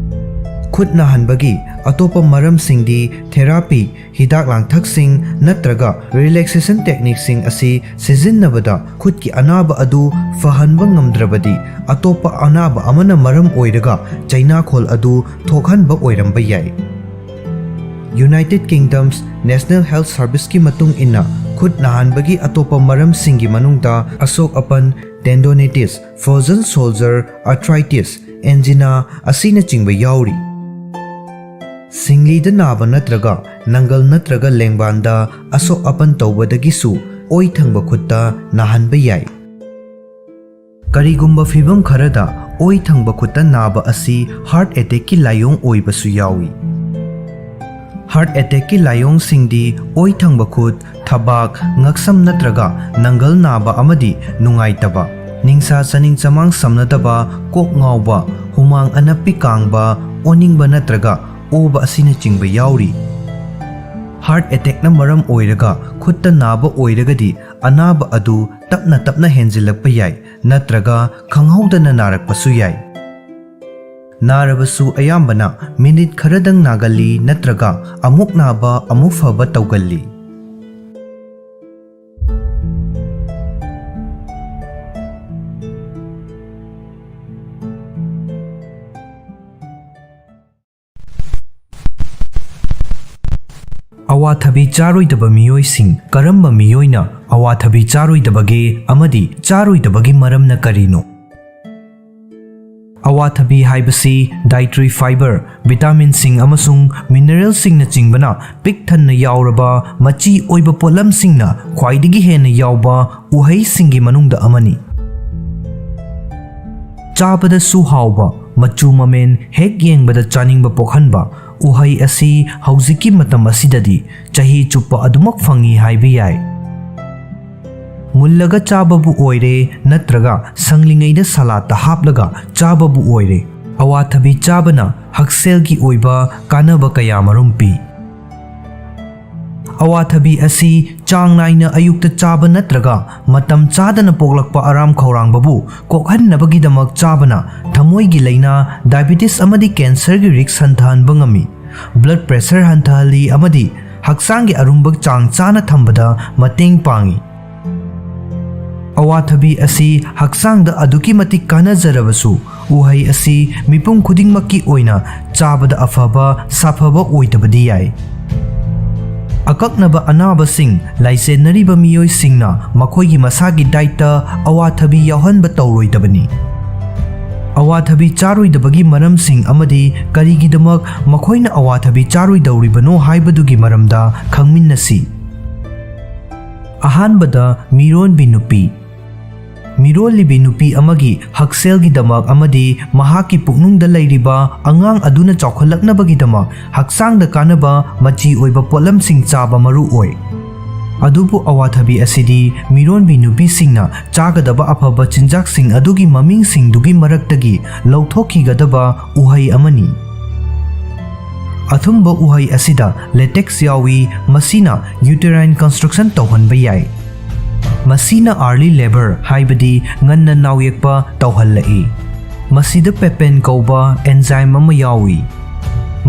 ꯈꯨꯠ ꯅꯥꯍꯟꯕꯒꯤ ꯑꯇꯣꯞꯄ ꯃꯔꯝꯁꯤꯡꯗꯤ therapy, ꯍꯤꯗꯥꯛ ꯂꯥꯡꯊꯛꯁꯤꯡ ꯅꯠꯇ꯭ꯔꯒ relaxation technique ꯁꯤꯡ ꯑꯁꯤ ꯁꯤꯖꯤꯟꯅꯕꯗ ꯈꯨꯠꯀꯤ ꯑꯅꯥꯕ ꯑꯗꯨ ꯐꯍꯟꯕ ꯉꯝꯗ꯭ꯔꯕꯗꯤ, ꯑꯇꯣꯞꯄ ꯑꯅꯥꯕ ꯑꯃꯅ ꯃꯔꯝ ꯑꯣꯏꯔꯒ ꯆꯩꯅꯥꯈꯣꯜ ꯑꯗꯨ ꯊꯣꯛꯍꯟꯕ ꯑꯣꯏꯔꯝꯕ ꯌꯥꯏ꯫ United Kingdom's National Health Service ꯀꯤ ꯃꯇꯨꯡ ꯏꯟꯅ, ꯈꯨꯠ ꯅꯥꯍꯟꯕꯒꯤ ꯑꯇꯣꯞꯄ ꯃꯔꯝꯁꯤꯡꯒꯤ ꯃꯅꯨꯡꯗ ꯑꯁꯣꯛ ꯑꯄꯟ, tendonitis, frozen shoulder, arthritis, angina ꯑꯁꯤꯅꯆꯤꯡꯕ ꯌꯥꯎꯔꯤ꯫ ꯁꯤꯡꯂꯤꯗ ꯅꯥꯕ ꯅꯠꯇ꯭ꯔꯒ ꯅꯪꯒꯜ ꯅꯠꯇ꯭ꯔꯒ ꯂꯦꯡꯕꯥꯟꯗ ꯑꯁꯣꯛ ꯑꯄꯟ ꯇꯧꯕꯗꯒꯤꯁꯨ ꯑꯣꯏ ꯊꯪꯕ ꯈꯨꯠꯇ ꯅꯥꯍꯟꯕ ꯌꯥꯏ꯫ ꯀꯔꯤꯒꯨꯝꯕ ꯐꯤꯚꯝ ꯈꯔꯗ ꯑꯣꯏ ꯊꯪꯕ ꯈꯨꯠꯇ ꯅꯥꯕ ꯑꯁꯤ heart attack ꯀꯤ ꯂꯥꯏꯑꯣꯡ ꯑꯣꯏꯕꯁꯨ ꯌꯥꯎꯏ꯫ Heart attack ꯀꯤ ꯂꯥꯏꯑꯣꯡꯁꯤꯡꯗꯤ ꯑꯣꯏ ꯊꯪꯕ ꯈꯨꯠ, ꯊꯕꯥꯛ, ꯉꯛꯁꯝ ꯅꯠꯇ꯭ꯔꯒ ꯅꯪꯒꯜ ꯅꯥꯕ ꯑꯃꯗꯤ ꯅꯨꯡꯉꯥꯏꯇꯕ, ꯅꯤꯡꯁꯥ ꯆꯥꯅꯤꯡ ꯆꯃꯥꯡ ꯁꯝꯅꯗꯕ, ꯀꯣꯛ ꯉꯥꯎꯕ, ꯍꯨꯃꯥꯡ ꯑꯅꯞꯄꯤ ꯀꯥꯡꯕ, ꯑꯣꯅꯤꯡꯕ ꯅꯠꯇ꯭ꯔꯒ ꯑꯣꯕ ꯑꯁꯤꯅꯆꯤꯡꯕ ꯌꯥꯎꯔꯤ꯫ Heart attack ꯅ ꯃꯔꯝ ꯑꯣꯏꯔꯒ ꯈꯨꯠꯇ ꯅꯥꯕ ꯑꯣꯏꯔꯒꯗꯤ, ꯑꯅꯥꯕ ꯑꯗꯨ ꯇꯞꯅ ꯇꯞꯅ ꯍꯦꯟꯖꯤꯜꯂꯛꯄ ꯌꯥꯏ ꯅꯠꯇ꯭ꯔꯒ ꯈꯪꯍꯧꯗꯅ ꯅꯥꯔꯛꯄꯁꯨ ꯌꯥꯏ꯫ ꯅꯥꯔꯕꯁꯨ ꯑꯌꯥꯝꯕꯅ ꯃꯤꯅꯤꯠ ꯈꯔꯗꯪ ꯅꯥꯒꯜꯂꯤ ꯅꯠꯇ꯭ꯔꯒ ꯑꯃꯨꯛ ꯅꯥꯕ ꯑꯃꯨꯛ ꯐꯕ ꯇꯧꯒꯜꯂꯤ꯫ ꯑꯋꯥꯊꯕꯤ ꯆꯥꯔꯣꯏꯗꯕ ꯃꯤꯑꯣꯏꯁꯤꯡ꯫ ꯀꯔꯝꯕ ꯃꯤꯑꯣꯏꯅ ꯑꯋꯥꯊꯕꯤ ꯆꯥꯔꯣꯏꯗꯕꯒꯦ ꯑꯃꯗꯤ ꯆꯥꯔꯣꯏꯗꯕꯒꯤ ꯃꯔꯝꯅ ꯀꯔꯤꯅꯣ? ꯑꯋꯥꯊꯕꯤ ꯍꯥꯏꯕꯁꯤ dietary fiber, vitaminꯁꯤꯡ ꯑꯃꯁꯨꯡ mineralꯁꯤꯡꯅꯆꯤꯡꯕꯅ ꯄꯤꯛ ꯊꯟꯅ ꯌꯥꯎꯔꯕ ꯃꯆꯤ ꯑꯣꯏꯕ ꯄꯣꯠꯂꯝꯁꯤꯡꯅ ꯈ꯭ꯋꯥꯏꯗꯒꯤ ꯍꯦꯟꯅ ꯌꯥꯎꯕ ꯎꯍꯩꯁꯤꯡꯒꯤ ꯃꯅꯨꯡꯗ ꯑꯃꯅꯤ꯫ ꯆꯥꯕꯗꯁꯨ ꯍꯥꯎꯕ, ꯃꯆꯨ ꯃꯃꯦꯟ ꯍꯦꯛ ꯌꯦꯡꯕꯗ ꯆꯥꯅꯤꯡꯕ ꯄꯣꯛꯍꯟꯕ ꯎꯍꯩ ꯑꯁꯤ ꯍꯧꯖꯤꯛꯀꯤ ꯃꯇꯝ ꯑꯁꯤꯗꯗꯤ ꯆꯍꯤ ꯆꯨꯞꯄ ꯑꯗꯨꯃꯛ ꯐꯪꯏ ꯍꯥꯏꯕ ꯌꯥꯏ꯫ ꯃꯨꯜꯂꯒ ꯆꯥꯕꯕꯨ ꯑꯣꯏꯔꯦ ꯅꯠꯇ꯭ꯔꯒ ꯁꯪꯂꯤꯉꯩꯗ ꯁꯂꯥꯠꯇ ꯍꯥꯞꯂꯒ ꯆꯥꯕꯕꯨ ꯑꯣꯏꯔꯦ, ꯑꯋꯥꯊꯕꯤ ꯆꯥꯕꯅ ꯍꯛꯁꯦꯜꯒꯤ ꯑꯣꯏꯕ ꯀꯥꯟꯅꯕ ꯀꯌꯥꯃꯔꯨꯝ ꯄꯤ꯫ ꯑꯋꯥꯊꯕꯤ ꯑꯁꯤ ꯆꯥꯡ ꯅꯥꯏꯅ ꯑꯌꯨꯛꯇ ꯆꯥꯕ ꯅꯠꯇ꯭ꯔꯒ ꯃꯇꯝ ꯆꯥꯗꯅ ꯄꯣꯛꯂꯛꯄ ꯑꯔꯥꯝ ꯈꯧꯔꯥꯡꯕꯕꯨ ꯀꯣꯛꯍꯟꯅꯕꯒꯤꯗꯃꯛ ꯆꯥꯕꯅ ꯊꯃꯣꯏꯒꯤ ꯂꯥꯏꯅꯥ, diabetes ꯑꯃꯗꯤ cancerꯒꯤ risk ꯍꯟꯊꯍꯟꯕ ꯉꯝꯃꯤ, blood pressure ꯍꯟꯊꯍꯜꯂꯤ ꯑꯃꯗꯤ ꯍꯛꯆꯥꯡꯒꯤ ꯑꯔꯨꯝꯕ ꯆꯥꯡ ꯆꯥꯅ ꯊꯝꯕꯗ ꯃꯇꯦꯡ ꯄꯥꯡꯏ꯫ ꯑꯋꯥꯊꯕꯤ ꯑꯁꯤ ꯍꯛꯆꯥꯡꯗ ꯑꯗꯨꯛꯀꯤ ꯃꯇꯤꯛ ꯀꯥꯟꯅꯖꯔꯕꯁꯨ, ꯎꯍꯩ ꯑꯁꯤ ꯃꯤꯄꯨꯝ ꯈꯨꯗꯤꯡꯃꯛꯀꯤ ꯑꯣꯏꯅ ꯆꯥꯕꯗ ꯑꯐꯕ ꯁꯥꯐꯕ ꯑꯣꯏꯗꯕꯗꯤ ꯌꯥꯏ꯫ ꯑꯀꯛꯅꯕ ꯑꯅꯥꯕꯁꯤꯡ ꯂꯥꯏꯆꯦꯟꯅꯔꯤꯕ ꯃꯤꯑꯣꯏꯁꯤꯡꯅ ꯃꯈꯣꯏꯒꯤ ꯃꯁꯥꯒꯤ dietꯇ ꯑꯋꯥꯊꯕꯤ ꯌꯥꯎꯍꯟꯕ ꯇꯧꯔꯣꯏꯗꯕꯅꯤ꯫ ꯑꯋꯥꯊꯕꯤ ꯆꯥꯔꯣꯏꯗꯕꯒꯤ ꯃꯔꯝꯁꯤꯡ ꯑꯃꯗꯤ ꯀꯔꯤꯒꯤꯗꯃꯛ ꯃꯈꯣꯏꯅ ꯑꯋꯥꯊꯕꯤ ꯆꯥꯔꯣꯏꯗꯧꯔꯤꯕꯅꯣ ꯍꯥꯏꯕꯗꯨꯒꯤ ꯃꯔꯝꯗ ꯈꯪꯃꯤꯟꯅꯁꯤ꯫ ꯑꯍꯥꯟꯕꯗ, ꯃꯤꯔꯣꯟꯕꯤ ꯅꯨꯄꯤ꯫ ꯃꯤꯔꯣꯜꯂꯤꯕꯤ ꯅꯨꯄꯤ ꯑꯃꯒꯤ ꯍꯛꯁꯦꯜꯒꯤꯗꯃꯛ ꯑꯃꯗꯤ ꯃꯍꯥꯛꯀꯤ ꯄꯨꯛꯅꯨꯡꯗ ꯂꯩꯔꯤꯕ ꯑꯉꯥꯡ ꯑꯗꯨꯅ ꯆꯥꯎꯈꯠꯂꯛꯅꯕꯒꯤꯗꯃꯛ ꯍꯛꯆꯥꯡꯗ ꯀꯥꯟꯅꯕ ꯃꯆꯤ ꯑꯣꯏꯕ ꯄꯣꯠꯂꯝꯁꯤꯡ ꯆꯥꯕ ꯃꯔꯨ ꯑꯣꯏ꯫ ꯑꯗꯨꯕꯨ ꯑꯋꯥꯊꯕꯤ ꯑꯁꯤꯗꯤ ꯃꯤꯔꯣꯟꯕꯤ ꯅꯨꯄꯤꯁꯤꯡꯅ ꯆꯥꯒꯗꯕ ꯑꯐꯕ ꯆꯤꯟꯖꯥꯛꯁꯤꯡ ꯑꯗꯨꯒꯤ ꯃꯃꯤꯡꯁꯤꯡꯗꯨꯒꯤ ꯃꯔꯛꯇꯒꯤ ꯂꯧꯊꯣꯛꯈꯤꯒꯗꯕ ꯎꯍꯩ ꯑꯃꯅꯤ꯫ ꯑꯊꯨꯝꯕ ꯎꯍꯩ ꯑꯁꯤꯗ latex ꯌꯥꯎꯏ, ꯃꯁꯤꯅ uterine construction ꯇꯧꯍꯟꯕ ꯌꯥꯏ꯫ ꯃꯁꯤꯅ early labour, ꯍꯥꯏꯕꯗꯤ ꯉꯟꯅ ꯅꯥꯎꯌꯦꯛꯄ ꯇꯧꯍꯜꯂꯛꯏ꯫ ꯃꯁꯤꯗ papain ꯀꯧꯕ enzyme ꯑꯃ ꯌꯥꯎꯏ꯫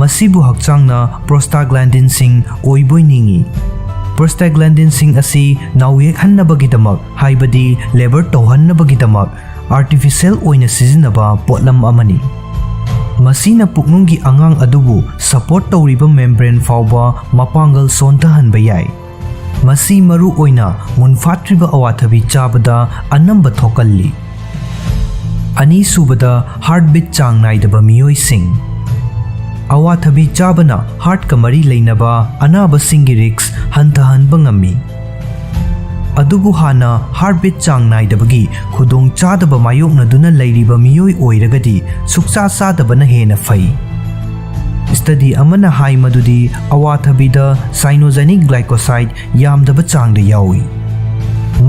ꯃꯁꯤꯕꯨ ꯍꯛꯆꯥꯡꯅ prostaglandinꯁꯤꯡ ꯑꯣꯏꯕꯣꯏ ꯅꯤꯡꯏ꯫ Prostaglandinꯁꯤꯡ ꯑꯁꯤ ꯅꯥꯎ ꯌꯦꯛꯍꯟꯅꯕꯒꯤꯗꯃꯛ, ꯍꯥꯏꯕꯗꯤ labour ꯇꯧꯍꯟꯅꯕꯒꯤꯗꯃꯛ, artificial ꯑꯣꯏꯅ ꯁꯤꯖꯤꯟꯅꯕ ꯄꯣꯠꯂꯝ ꯑꯃꯅꯤ꯫ ꯃꯁꯤꯅ ꯄꯨꯛꯅꯨꯡꯒꯤ ꯑꯉꯥꯡ ꯑꯗꯨꯕꯨ support ꯇꯧꯔꯤꯕ membrane ꯐꯥꯎꯕ ꯃꯄꯥꯡꯒꯜ ꯁꯣꯟꯊꯍꯟꯕ ꯌꯥꯏ꯫ ꯃꯁꯤ ꯃꯔꯨ ꯑꯣꯏꯅ ꯃꯨꯟꯐꯥꯠꯇ꯭ꯔꯤꯕ ꯑꯋꯥꯊꯕꯤ ꯆꯥꯕꯗ ꯑꯅꯝꯕ ꯊꯣꯛꯀꯜꯂꯤ꯫ ꯑꯅꯤꯁꯨꯕꯗ, heartbeat ꯆꯥꯡ ꯅꯥꯏꯗꯕ ꯃꯤꯑꯣꯏꯁꯤꯡ꯫ ꯑꯋꯥꯊꯕꯤ ꯆꯥꯕꯅ heartꯀ ꯃꯔꯤ ꯂꯩꯅꯕ ꯑꯅꯥꯕꯁꯤꯡꯒꯤ risk ꯍꯟꯊꯍꯟꯕ ꯉꯝꯃꯤ꯫ ꯑꯗꯨꯕꯨ ꯍꯥꯟꯅ heartbeat ꯆꯥꯡ ꯅꯥꯏꯗꯕꯒꯤ ꯈꯨꯗꯣꯡꯆꯥꯗꯕ ꯃꯥꯌꯣꯛꯅꯗꯨꯅ ꯂꯩꯔꯤꯕ ꯃꯤꯑꯣꯏ ꯑꯣꯏꯔꯒꯗꯤ ꯁꯨꯛꯆꯥ ꯆꯥꯗꯕꯅ ꯍꯦꯟꯅ ꯐꯩ꯫ Study ꯑꯃꯅ ꯍꯥꯏ ꯃꯗꯨꯗꯤ ꯑꯋꯥꯊꯕꯤꯗ cyanogenic glycoside ꯌꯥꯝꯗꯕ ꯆꯥꯡꯗ ꯌꯥꯎꯏ꯫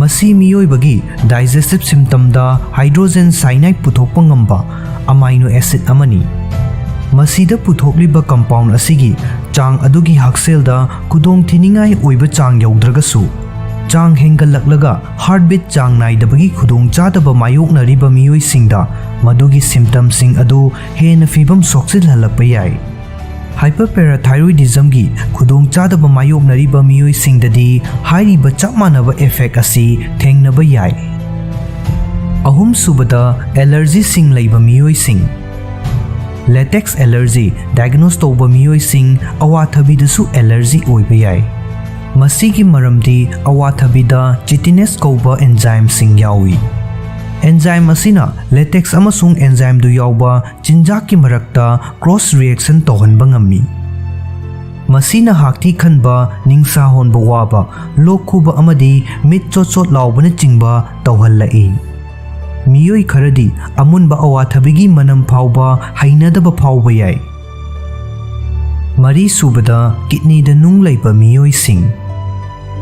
ꯃꯁꯤ ꯃꯤꯑꯣꯏꯕꯒꯤ digestive systemꯗ hydrogen cyanide ꯄꯨꯊꯣꯛꯄ ꯉꯝꯕ amino acid ꯑꯃꯅꯤ꯫ ꯃꯁꯤꯗ ꯄꯨꯊꯣꯛꯂꯤꯕ compound ꯑꯁꯤꯒꯤ ꯆꯥꯡ ꯑꯗꯨꯒꯤ ꯍꯛꯁꯦꯜꯗ ꯈꯨꯗꯣꯡꯊꯤꯅꯤꯡꯉꯥꯏ ꯑꯣꯏꯕ ꯆꯥꯡ ꯌꯧꯗ꯭ꯔꯒꯁꯨ, ꯆꯥꯡ ꯍꯦꯟꯒꯠꯂꯛꯂꯒ heartbeat ꯆꯥꯡ ꯅꯥꯏꯗꯕꯒꯤ ꯈꯨꯗꯣꯡꯆꯥꯗꯕ ꯃꯥꯌꯣꯛꯅꯔꯤꯕ ꯃꯤꯑꯣꯏꯁꯤꯡꯗ ꯃꯗꯨꯒꯤ symptomꯁꯤꯡ ꯑꯗꯨ ꯍꯦꯟꯅ ꯐꯤꯚꯝ ꯁꯣꯛꯆꯤꯜꯍꯜꯂꯛꯄ ꯌꯥꯏ꯫ Hyperparathyroidismꯒꯤ ꯈꯨꯗꯣꯡꯆꯥꯗꯕ ꯃꯥꯌꯣꯛꯅꯔꯤꯕ ꯃꯤꯑꯣꯏꯁꯤꯡꯗꯗꯤ ꯍꯥꯏꯔꯤꯕ ꯆꯞ ꯃꯥꯟꯅꯕ effect ꯑꯁꯤ ꯊꯦꯡꯅꯕ ꯌꯥꯏ꯫ ꯑꯍꯨꯝꯁꯨꯕꯗ, allergyꯁꯤꯡ ꯂꯩꯕ ꯃꯤꯑꯣꯏꯁꯤꯡ꯫ Latex allergy diagnose ꯇꯧꯕ ꯃꯤꯑꯣꯏꯁꯤꯡ ꯑꯋꯥꯊꯕꯤꯗꯁꯨ allergy ꯑꯣꯏꯕ ꯌꯥꯏ꯫ ꯃꯁꯤꯒꯤ ꯃꯔꯝꯗꯤ ꯑꯋꯥꯊꯕꯤꯗ chitinase ꯀꯧꯕ enzymeꯁꯤꯡ ꯌꯥꯎꯏ꯫ Enzyme ꯑꯁꯤꯅ latex ꯑꯃꯁꯨꯡ enzymeꯗꯨ ꯌꯥꯎꯕ ꯆꯤꯟꯖꯥꯛꯀꯤ ꯃꯔꯛꯇ cross reaction ꯇꯧꯍꯟꯕ ꯉꯝꯃꯤ꯫ ꯃꯁꯤꯅ ꯍꯥꯛꯊꯤ ꯈꯟꯕ, ꯅꯤꯡꯁꯥ ꯍꯣꯟꯕ ꯋꯥꯕ, ꯂꯣꯛ ꯈꯨꯕ ꯑꯃꯗꯤ ꯃꯤꯠ ꯆꯣꯠ ꯆꯣꯠ ꯂꯥꯎꯕꯅꯆꯤꯡꯕ ꯇꯧꯍꯜꯂꯛꯏ꯫ ꯃꯤꯑꯣꯏ ꯈꯔꯗꯤ ꯑꯃꯨꯟꯕ ꯑꯋꯥꯊꯕꯤꯒꯤ ꯃꯅꯝ ꯐꯥꯎꯕ ꯍꯩꯅꯗꯕ ꯐꯥꯎꯕ ꯌꯥꯏ꯫ ꯃꯔꯤꯁꯨꯕꯗ, kidneyꯗ ꯅꯨꯡ ꯂꯩꯕ ꯃꯤꯑꯣꯏꯁꯤꯡ꯫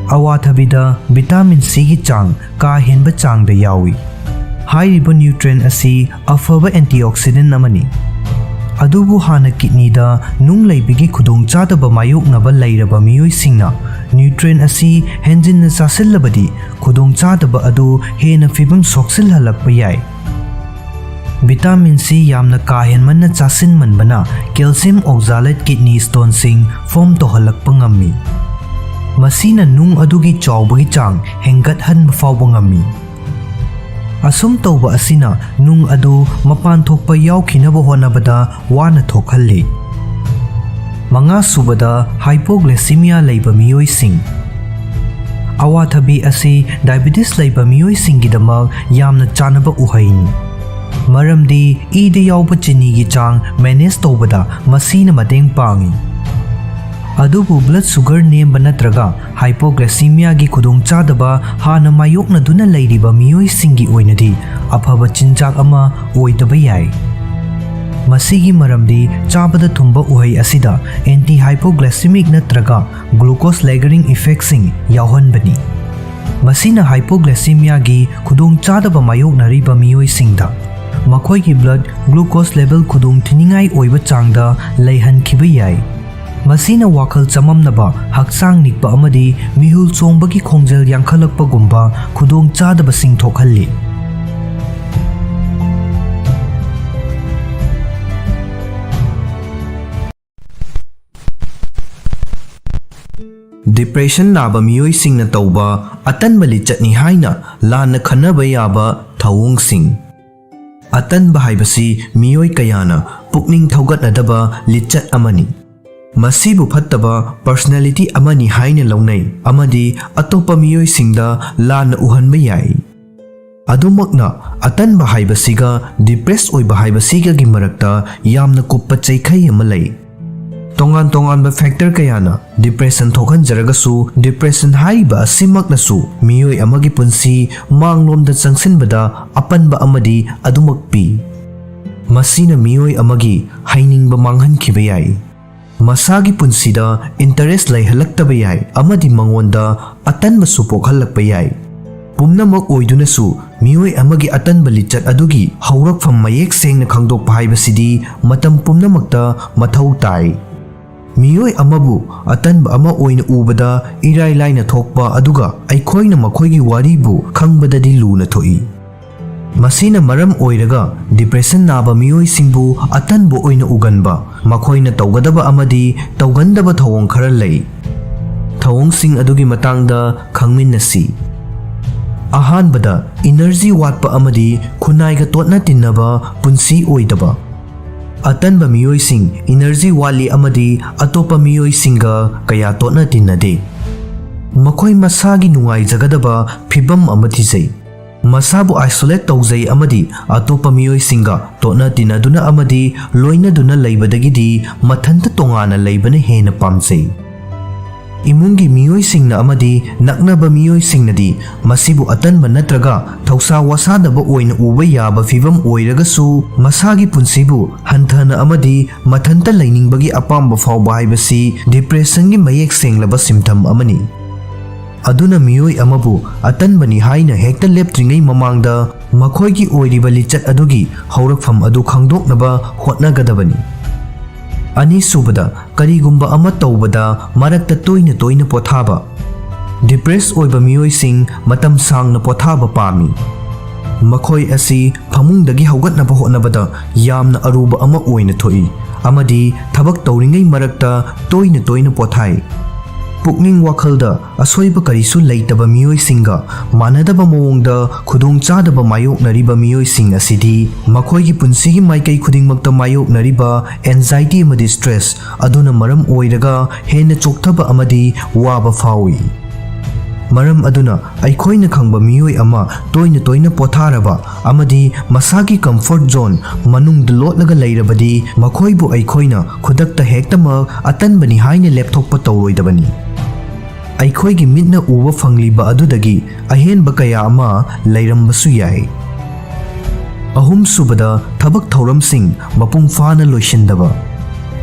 ꯑꯋꯥꯊꯕꯤꯗ vitamin Cꯒꯤ ꯆꯥꯡ ꯀꯥ ꯍꯦꯟꯕ ꯆꯥꯡꯗ ꯌꯥꯎꯏ꯫ ꯍꯥꯏꯔꯤꯕ nutrient ꯑꯁꯤ ꯑꯐꯕ antioxidant ꯑꯃꯅꯤ꯫ ꯑꯗꯨꯕꯨ ꯍꯥꯟꯅ kidneyꯗ ꯅꯨꯡ ꯂꯩꯕꯒꯤ ꯈꯨꯗꯣꯡꯆꯥꯗꯕ ꯃꯥꯌꯣꯛꯅꯕ ꯂꯩꯔꯕ ꯃꯤꯑꯣꯏꯁꯤꯡꯅ nutrient ꯑꯁꯤ ꯍꯦꯟꯖꯤꯟꯅ ꯆꯥꯁꯤꯜꯂꯕꯗꯤ ꯈꯨꯗꯣꯡꯆꯥꯗꯕ ꯑꯗꯨ ꯍꯦꯟꯅ ꯐꯤꯚꯝ ꯁꯣꯛꯆꯤꯜꯍꯜꯂꯛꯄ ꯌꯥꯏ꯫ Vitamin C ꯌꯥꯝꯅ ꯀꯥ ꯍꯦꯟꯃꯟꯅ ꯆꯥꯁꯤꯟꯃꯟꯕꯅ calcium oxalate kidney stoneꯁꯤꯡ form ꯇꯧꯍꯜꯂꯛꯄ ꯉꯝꯃꯤ꯫ ꯃꯁꯤꯅ ꯅꯨꯡ ꯑꯗꯨꯒꯤ ꯆꯥꯎꯕꯒꯤ ꯆꯥꯡ ꯍꯦꯟꯒꯠꯍꯟꯕ ꯐꯥꯎꯕ ꯉꯝꯃꯤ꯫ ꯑꯁꯨꯝ ꯇꯧꯕ ꯑꯁꯤꯅ ꯅꯨꯡ ꯑꯗꯨ ꯃꯄꯥꯟ ꯊꯣꯛꯄ ꯌꯥꯎꯈꯤꯅꯕ ꯍꯣꯠꯅꯕꯗ ꯋꯥꯅ ꯊꯣꯛꯍꯜꯂꯤ꯫ ꯃꯉꯥꯁꯨꯕꯗ, hypoglycemia ꯂꯩꯕ ꯃꯤꯑꯣꯏꯁꯤꯡ꯫ ꯑꯋꯥꯊꯕꯤ ꯑꯁꯤ diabetes ꯂꯩꯕ ꯃꯤꯑꯣꯏꯁꯤꯡꯒꯤꯗꯃꯛ ꯌꯥꯝꯅ ꯆꯥꯅꯕ ꯎꯍꯩꯅꯤ, ꯃꯔꯝꯗꯤ ꯏꯗ ꯌꯥꯎꯕ ꯆꯤꯅꯤꯒꯤ ꯆꯥꯡ manage ꯇꯧꯕꯗ ꯃꯁꯤꯅ ꯃꯇꯦꯡ ꯄꯥꯡꯏ꯫ ꯑꯗꯨꯕꯨ blood sugar ꯅꯦꯝꯕ ꯅꯠꯇ꯭ꯔꯒ hypoglycemiaꯒꯤ ꯈꯨꯗꯣꯡꯆꯥꯗꯕ ꯍꯥꯟꯅ ꯃꯥꯌꯣꯛꯅꯗꯨꯅ ꯂꯩꯔꯤꯕ ꯃꯤꯑꯣꯏꯁꯤꯡꯒꯤ ꯑꯣꯏꯅꯗꯤ ꯑꯐꯕ ꯆꯤꯟꯖꯥꯛ ꯑꯃ ꯑꯣꯏꯗꯕ ꯌꯥꯏ꯫ ꯃꯁꯤꯒꯤ ꯃꯔꯝꯗꯤ ꯆꯥꯕꯗ ꯊꯨꯝꯕ ꯎꯍꯩ ꯑꯁꯤꯗ anti hypoglycemic ꯅꯠꯇ꯭ꯔꯒ glucose lowering effectꯁꯤꯡ ꯌꯥꯎꯍꯟꯕꯅꯤ꯫ ꯃꯁꯤꯅ hypoglycemiaꯒꯤ ꯈꯨꯗꯣꯡꯆꯥꯗꯕ ꯃꯥꯌꯣꯛꯅꯔꯤꯕ ꯃꯤꯑꯣꯏꯁꯤꯡꯗ ꯃꯈꯣꯏꯒꯤ blood glucose level ꯈꯨꯗꯣꯡꯊꯤꯅꯤꯡꯉꯥꯏ ꯑꯣꯏꯕ ꯆꯥꯡꯗ ꯂꯩꯍꯟꯈꯤꯕ ꯌꯥꯏ꯫ ꯃꯁꯤꯅ ꯋꯥꯈꯜ ꯆꯃꯝꯅꯕ, ꯍꯛꯆꯥꯡ ꯅꯤꯛꯄ ꯑꯃꯗꯤ ꯃꯤꯍꯨꯜ ꯆꯣꯡꯕꯒꯤ ꯈꯣꯡꯖꯦꯜ ꯌꯥꯡꯈꯠꯂꯛꯄꯒꯨꯝꯕ ꯈꯨꯗꯣꯡꯆꯥꯗꯕꯁꯤꯡ ꯊꯣꯛꯍꯜꯂꯤ꯫ Depression ꯅꯥꯕ ꯃꯤꯑꯣꯏꯁꯤꯡꯅ ꯇꯧꯕ ꯑꯇꯟꯕ ꯂꯤꯆꯠꯅꯤ ꯍꯥꯏꯅ ꯂꯥꯟꯅ ꯈꯟꯅꯕ ꯌꯥꯕ ꯊꯧꯑꯣꯡꯁꯤꯡ꯫ ꯑꯇꯟꯕ ꯍꯥꯏꯕꯁꯤ ꯃꯤꯑꯣꯏ ꯀꯌꯥꯅ ꯄꯨꯛꯅꯤꯡ ꯊꯧꯒꯠꯅꯗꯕ ꯂꯤꯆꯠ ꯑꯃꯅꯤ꯫ ꯃꯁꯤꯕꯨ ꯐꯠꯇꯕ personality ꯑꯃꯅꯤ ꯍꯥꯏꯅ ꯂꯧꯅꯩ ꯑꯃꯗꯤ ꯑꯇꯣꯞꯄ ꯃꯤꯑꯣꯏꯁꯤꯡꯗ ꯂꯥꯟꯅ ꯎꯍꯟꯕ ꯌꯥꯏ꯫ ꯑꯗꯨꯃꯛꯅ, ꯑꯇꯟꯕ ꯍꯥꯏꯕꯁꯤꯒ depress ꯑꯣꯏꯕ ꯍꯥꯏꯕꯁꯤꯒꯒꯤ ꯃꯔꯛꯇ ꯌꯥꯝꯅ ꯀꯨꯞꯄ ꯆꯩꯈꯩ ꯑꯃ ꯂꯩ꯫ ꯇꯣꯉꯥꯟ ꯇꯣꯉꯥꯟꯕ factor ꯀꯌꯥꯅ depression ꯊꯣꯛꯍꯟꯖꯔꯒꯁꯨ, depression ꯍꯥꯏꯔꯤꯕ ꯑꯁꯤꯃꯛꯅꯁꯨ ꯃꯤꯑꯣꯏ ꯑꯃꯒꯤ ꯄꯨꯟꯁꯤ ꯃꯥꯡꯂꯣꯝꯗ ꯆꯪꯁꯤꯟꯕꯗ ꯑꯄꯟꯕ ꯑꯃꯗꯤ ꯑꯗꯨꯃꯛ ꯄꯤ꯫ ꯃꯁꯤꯅ ꯃꯤꯑꯣꯏ ꯑꯃꯒꯤ ꯍꯩꯅꯤꯡꯕ ꯃꯥꯡꯍꯟꯈꯤꯕ ꯌꯥꯏ, ꯃꯁꯥꯒꯤ ꯄꯨꯟꯁꯤꯗ interest ꯂꯩꯍꯜꯂꯛꯇꯕ ꯌꯥꯏ, ꯑꯃꯗꯤ ꯃꯉꯣꯟꯗ ꯑꯇꯟꯕꯁꯨ ꯄꯣꯛꯍꯜꯂꯛꯄ ꯌꯥꯏ꯫ ꯄꯨꯝꯅꯃꯛ ꯑꯣꯏꯗꯨꯅꯁꯨ, ꯃꯤꯑꯣꯏ ꯑꯃꯒꯤ ꯑꯇꯟꯕ ꯂꯤꯆꯠ ꯑꯗꯨꯒꯤ ꯍꯧꯔꯛꯐꯝ ꯃꯌꯦꯛ ꯁꯦꯡꯅ ꯈꯪꯗꯣꯛꯄ ꯍꯥꯏꯕꯁꯤꯗꯤ ꯃꯇꯝ ꯄꯨꯝꯅꯃꯛꯇ ꯃꯊꯧ ꯇꯥꯏ꯫ ꯃꯤꯑꯣꯏ ꯑꯃꯕꯨ ꯑꯇꯟꯕ ꯑꯃ ꯑꯣꯏꯅ ꯎꯕꯗ ꯏꯔꯥꯏ ꯂꯥꯏꯅ ꯊꯣꯛꯄ, ꯑꯗꯨꯒ ꯑꯩꯈꯣꯏꯅ ꯃꯈꯣꯏꯒꯤ ꯋꯥꯔꯤꯕꯨ ꯈꯪꯕꯗꯗꯤ ꯂꯨꯅ ꯊꯣꯛꯏ꯫ ꯃꯁꯤꯅ ꯃꯔꯝ ꯑꯣꯏꯔꯒ depression ꯅꯥꯕ ꯃꯤꯑꯣꯏꯁꯤꯡꯕꯨ ꯑꯇꯟꯕ ꯑꯣꯏꯅ ꯎꯒꯟꯕ, ꯃꯈꯣꯏꯅ ꯇꯧꯒꯗꯕ ꯑꯃꯗꯤ ꯇꯧꯒꯟꯗꯕ ꯊꯧꯑꯣꯡ ꯈꯔ ꯂꯩ꯫ ꯊꯧꯑꯣꯡꯁꯤꯡ ꯑꯗꯨꯒꯤ ꯃꯇꯥꯡꯗ ꯈꯪꯃꯤꯟꯅꯁꯤ꯫ ꯑꯍꯥꯟꯕꯗ, energy ꯋꯥꯠꯄ ꯑꯃꯗꯤ ꯈꯨꯟꯅꯥꯏꯒ ꯇꯣꯠꯅ ꯇꯤꯟꯅꯕ ꯄꯨꯟꯁꯤ ꯑꯣꯏꯗꯕ꯫ ꯑꯇꯟꯕ ꯃꯤꯑꯣꯏꯁꯤꯡ energy ꯋꯥꯠꯂꯤ ꯑꯃꯗꯤ ꯑꯇꯣꯞꯄ ꯃꯤꯑꯣꯏꯁꯤꯡꯒ ꯀꯌꯥ ꯇꯣꯠꯅ ꯇꯤꯟꯅꯗꯦ꯫ ꯃꯈꯣꯏ ꯃꯁꯥꯒꯤ ꯅꯨꯡꯉꯥꯏꯖꯒꯗꯕ ꯐꯤꯚꯝ ꯑꯃ ꯊꯤꯖꯩ꯫ ꯃꯁꯥꯕꯨ isolate ꯇꯧꯖꯩ ꯑꯃꯗꯤ ꯑꯇꯣꯞꯄ ꯃꯤꯑꯣꯏꯁꯤꯡꯒ ꯇꯣꯠꯅ ꯇꯤꯟꯅꯗꯨꯅ ꯑꯃꯗꯤ ꯂꯣꯏꯅꯗꯨꯅ ꯂꯩꯕꯗꯒꯤꯗꯤ ꯃꯊꯟꯇ ꯇꯣꯉꯥꯟꯅ ꯂꯩꯕꯅ ꯍꯦꯟꯅ ꯄꯥꯝꯖꯩ꯫ ꯏꯃꯨꯡꯒꯤ ꯃꯤꯑꯣꯏꯁꯤꯡꯅ ꯑꯃꯗꯤ ꯅꯛꯅꯕ ꯃꯤꯑꯣꯏꯁꯤꯡꯅꯗꯤ ꯃꯁꯤꯕꯨ ꯑꯇꯟꯕ ꯅꯠꯇ꯭ꯔꯒ ꯊꯧꯁꯥ ꯋꯥꯁꯥꯗꯕ ꯑꯣꯏꯅ ꯎꯕ ꯌꯥꯕ ꯐꯤꯚꯝ ꯑꯣꯏꯔꯒꯁꯨ, ꯃꯁꯥꯒꯤ ꯄꯨꯟꯁꯤꯕꯨ ꯍꯟꯊꯅ ꯑꯃꯗꯤ ꯃꯊꯟꯇ ꯂꯩꯅꯤꯡꯕꯒꯤ ꯑꯄꯥꯝꯕ ꯐꯥꯎꯕ ꯍꯥꯏꯕꯁꯤ depressionꯒꯤ ꯃꯌꯦꯛ ꯁꯦꯡꯂꯕ symptom ꯑꯃꯅꯤ꯫ ꯑꯗꯨꯅ ꯃꯤꯑꯣꯏ ꯑꯃꯕꯨ ꯑꯇꯟꯕꯅꯤ ꯍꯥꯏꯅ ꯍꯦꯛꯇ ꯂꯦꯞꯇ꯭ꯔꯤꯉꯩ ꯃꯃꯥꯡꯗ ꯃꯈꯣꯏꯒꯤ ꯑꯣꯏꯔꯤꯕ ꯂꯤꯆꯠ ꯑꯗꯨꯒꯤ ꯍꯧꯔꯛꯐꯝ ꯑꯗꯨ ꯈꯪꯗꯣꯛꯅꯕ ꯍꯣꯠꯅꯒꯗꯕꯅꯤ꯫ ꯑꯅꯤꯁꯨꯕꯗ, ꯀꯔꯤꯒꯨꯝꯕ ꯑꯃ ꯇꯧꯕꯗ ꯃꯔꯛꯇ ꯇꯣꯏꯅ ꯇꯣꯏꯅ ꯄꯣꯊꯥꯕ꯫ Depress ꯑꯣꯏꯕ ꯃꯤꯑꯣꯏꯁꯤꯡ ꯃꯇꯝ ꯁꯥꯡꯅ ꯄꯣꯊꯥꯕ ꯄꯥꯝꯃꯤ꯫ ꯃꯈꯣꯏ ꯑꯁꯤ ꯐꯃꯨꯡꯗꯒꯤ ꯍꯧꯒꯠꯅꯕ ꯍꯣꯠꯅꯕꯗ ꯌꯥꯝꯅ ꯑꯔꯨꯕ ꯑꯃ ꯑꯣꯏꯅ ꯊꯣꯛꯏ ꯑꯃꯗꯤ ꯊꯕꯛ ꯇꯧꯔꯤꯉꯩ ꯃꯔꯛꯇ ꯇꯣꯏꯅ ꯇꯣꯏꯅ ꯄꯣꯊꯥꯏ꯫ ꯄꯨꯛꯅꯤꯡ ꯋꯥꯈꯜꯗ ꯑꯁꯣꯏꯕ ꯀꯔꯤꯁꯨ ꯂꯩꯇꯕ ꯃꯤꯑꯣꯏꯁꯤꯡꯒ ꯃꯥꯟꯅꯗꯕ ꯃꯑꯣꯡꯗ ꯈꯨꯗꯣꯡꯆꯥꯗꯕ ꯃꯥꯌꯣꯛꯅꯔꯤꯕ ꯃꯤꯑꯣꯏꯁꯤꯡ ꯑꯁꯤꯗꯤ ꯃꯈꯣꯏꯒꯤ ꯄꯨꯟꯁꯤꯒꯤ ꯃꯥꯏꯀꯩ ꯈꯨꯗꯤꯡꯃꯛꯇ ꯃꯥꯌꯣꯛꯅꯔꯤꯕ anxiety ꯑꯃꯗꯤ stress ꯑꯗꯨꯅ ꯃꯔꯝ ꯑꯣꯏꯔꯒ ꯍꯦꯟꯅ ꯆꯣꯛꯊꯕ ꯑꯃꯗꯤ ꯋꯥꯕ ꯐꯥꯎꯏ꯫ ꯃꯔꯝ ꯑꯗꯨꯅ, ꯑꯩꯈꯣꯏꯅ ꯈꯪꯕ ꯃꯤꯑꯣꯏ ꯑꯃ ꯇꯣꯏꯅ ꯇꯣꯏꯅ ꯄꯣꯊꯥꯔꯕ ꯑꯃꯗꯤ ꯃꯁꯥꯒꯤ comfort zone ꯃꯅꯨꯡꯗ ꯂꯣꯠꯂꯒ ꯂꯩꯔꯕꯗꯤ, ꯃꯈꯣꯏꯕꯨ ꯑꯩꯈꯣꯏꯅ ꯈꯨꯗꯛꯇ ꯍꯦꯛꯇꯃꯛ ꯑꯇꯟꯕꯅꯤ ꯍꯥꯏꯅ ꯂꯦꯞꯊꯣꯛꯄ ꯇꯧꯔꯣꯏꯗꯕꯅꯤ꯫ ꯑꯩꯈꯣꯏꯒꯤ ꯃꯤꯠꯅ ꯎꯕ ꯐꯪꯂꯤꯕ ꯑꯗꯨꯗꯒꯤ ꯑꯍꯦꯟꯕ ꯀꯌꯥ ꯑꯃ ꯂꯩꯔꯝꯕꯁꯨ ꯌꯥꯏ꯫ ꯑꯍꯨꯝꯁꯨꯕꯗ, ꯊꯕꯛ ꯊꯧꯔꯝꯁꯤꯡ ꯃꯄꯨꯡ ꯐꯥꯅ ꯂꯣꯏꯁꯤꯟꯗꯕ꯫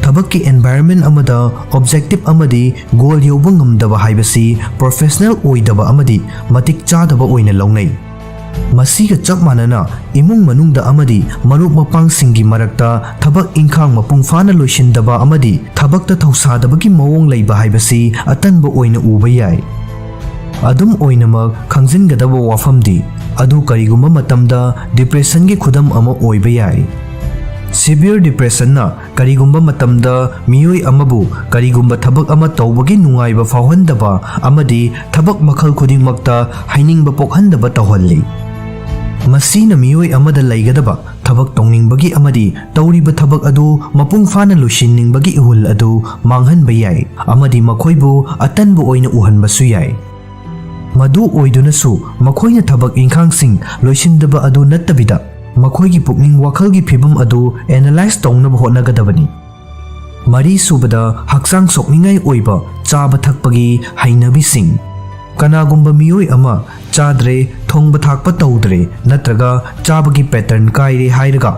ꯊꯕꯛꯀꯤ environment ꯑꯃꯗ objective ꯑꯃꯗꯤ goal ꯌꯧꯕ ꯉꯝꯗꯕ ꯍꯥꯏꯕꯁꯤ professional ꯑꯣꯏꯗꯕ ꯑꯃꯗꯤ ꯃꯇꯤꯛ ꯆꯥꯗꯕ ꯑꯣꯏꯅ ꯂꯧꯅꯩ꯫ ꯃꯁꯤꯒ ꯆꯞ ꯃꯥꯟꯅꯅ, ꯏꯃꯨꯡ ꯃꯅꯨꯡꯗ ꯑꯃꯗꯤ ꯃꯔꯨꯞ ꯃꯄꯥꯡꯁꯤꯡꯒꯤ ꯃꯔꯛꯇ ꯊꯕꯛ ꯏꯪꯈꯥꯡ ꯃꯄꯨꯡ ꯐꯥꯅ ꯂꯣꯏꯁꯤꯟꯗꯕ ꯑꯃꯗꯤ ꯊꯕꯛꯇ ꯊꯧꯁꯥꯗꯕꯒꯤ ꯃꯑꯣꯡ ꯂꯩꯕ ꯍꯥꯏꯕꯁꯤ ꯑꯇꯟꯕ ꯑꯣꯏꯅ ꯎꯕ ꯌꯥꯏ꯫ ꯑꯗꯨꯝ ꯑꯣꯏꯅꯃꯛ, ꯈꯪꯖꯤꯟꯒꯗꯕ ꯋꯥꯐꯝꯗꯤ, ꯑꯗꯨ ꯀꯔꯤꯒꯨꯝꯕ ꯃꯇꯝꯗ depressionꯒꯤ ꯈꯨꯗꯝ ꯑꯃ ꯑꯣꯏꯕ ꯌꯥꯏ꯫ Severe depressionꯅ ꯀꯔꯤꯒꯨꯝꯕ ꯃꯇꯝꯗ ꯃꯤꯑꯣꯏ ꯑꯃꯕꯨ ꯀꯔꯤꯒꯨꯝꯕ ꯊꯕꯛ ꯑꯃ ꯇꯧꯕꯒꯤ ꯅꯨꯡꯉꯥꯏꯕ ꯐꯥꯎꯍꯟꯗꯕ ꯑꯃꯗꯤ ꯊꯕꯛ ꯃꯈꯜ ꯈꯨꯗꯤꯡꯃꯛꯇ ꯍꯩꯅꯤꯡꯕ ꯄꯣꯛꯍꯟꯗꯕ ꯇꯧꯍꯜꯂꯤ꯫ ꯃꯁꯤꯅ ꯃꯤꯑꯣꯏ ꯑꯃꯗ ꯂꯩꯒꯗꯕ ꯊꯕꯛ ꯇꯧꯅꯤꯡꯕꯒꯤ ꯑꯃꯗꯤ ꯇꯧꯔꯤꯕ ꯊꯕꯛ ꯑꯗꯨ ꯃꯄꯨꯡ ꯐꯥꯅ ꯂꯣꯏꯁꯤꯟꯅꯤꯡꯕꯒꯤ ꯏꯍꯨꯜ ꯑꯗꯨ ꯃꯥꯡꯍꯟꯕ ꯌꯥꯏ ꯑꯃꯗꯤ ꯃꯈꯣꯏꯕꯨ ꯑꯇꯟꯕ ꯑꯣꯏꯅ ꯎꯍꯟꯕꯁꯨ ꯌꯥꯏ꯫ ꯃꯗꯨ ꯑꯣꯏꯗꯨꯅꯁꯨ, ꯃꯈꯣꯏꯅ ꯊꯕꯛ ꯏꯪꯈꯥꯡꯁꯤꯡ ꯂꯣꯏꯁꯤꯟꯗꯕ ꯑꯗꯨ ꯅꯠꯇꯕꯤꯗ, ꯃꯈꯣꯏꯒꯤ ꯄꯨꯛꯅꯤꯡ ꯋꯥꯈꯜꯒꯤ ꯐꯤꯕꯝ ꯑꯗꯨ analyze ꯇꯧꯅꯕ ꯍꯣꯠꯅꯒꯗꯕꯅꯤ꯫ ꯃꯔꯤꯁꯨꯕꯗ, ꯍꯛꯆꯥꯡ ꯁꯣꯛꯅꯤꯡꯉꯥꯏ ꯑꯣꯏꯕ ꯆꯥꯕ ꯊꯛꯄꯒꯤ ꯍꯩꯅꯕꯤꯁꯤꯡ꯫ ꯀꯅꯥꯒꯨꯝꯕ ꯃꯤꯑꯣꯏ ꯑꯃ ꯆꯥꯗ꯭ꯔꯦ, ꯊꯣꯡꯕ ꯊꯥꯛꯄ ꯇꯧꯗ꯭ꯔꯦ ꯅꯠꯇ꯭ꯔꯒ ꯆꯥꯕꯒꯤ pattern ꯀꯥꯏꯔꯦ ꯍꯥꯏꯔꯒ,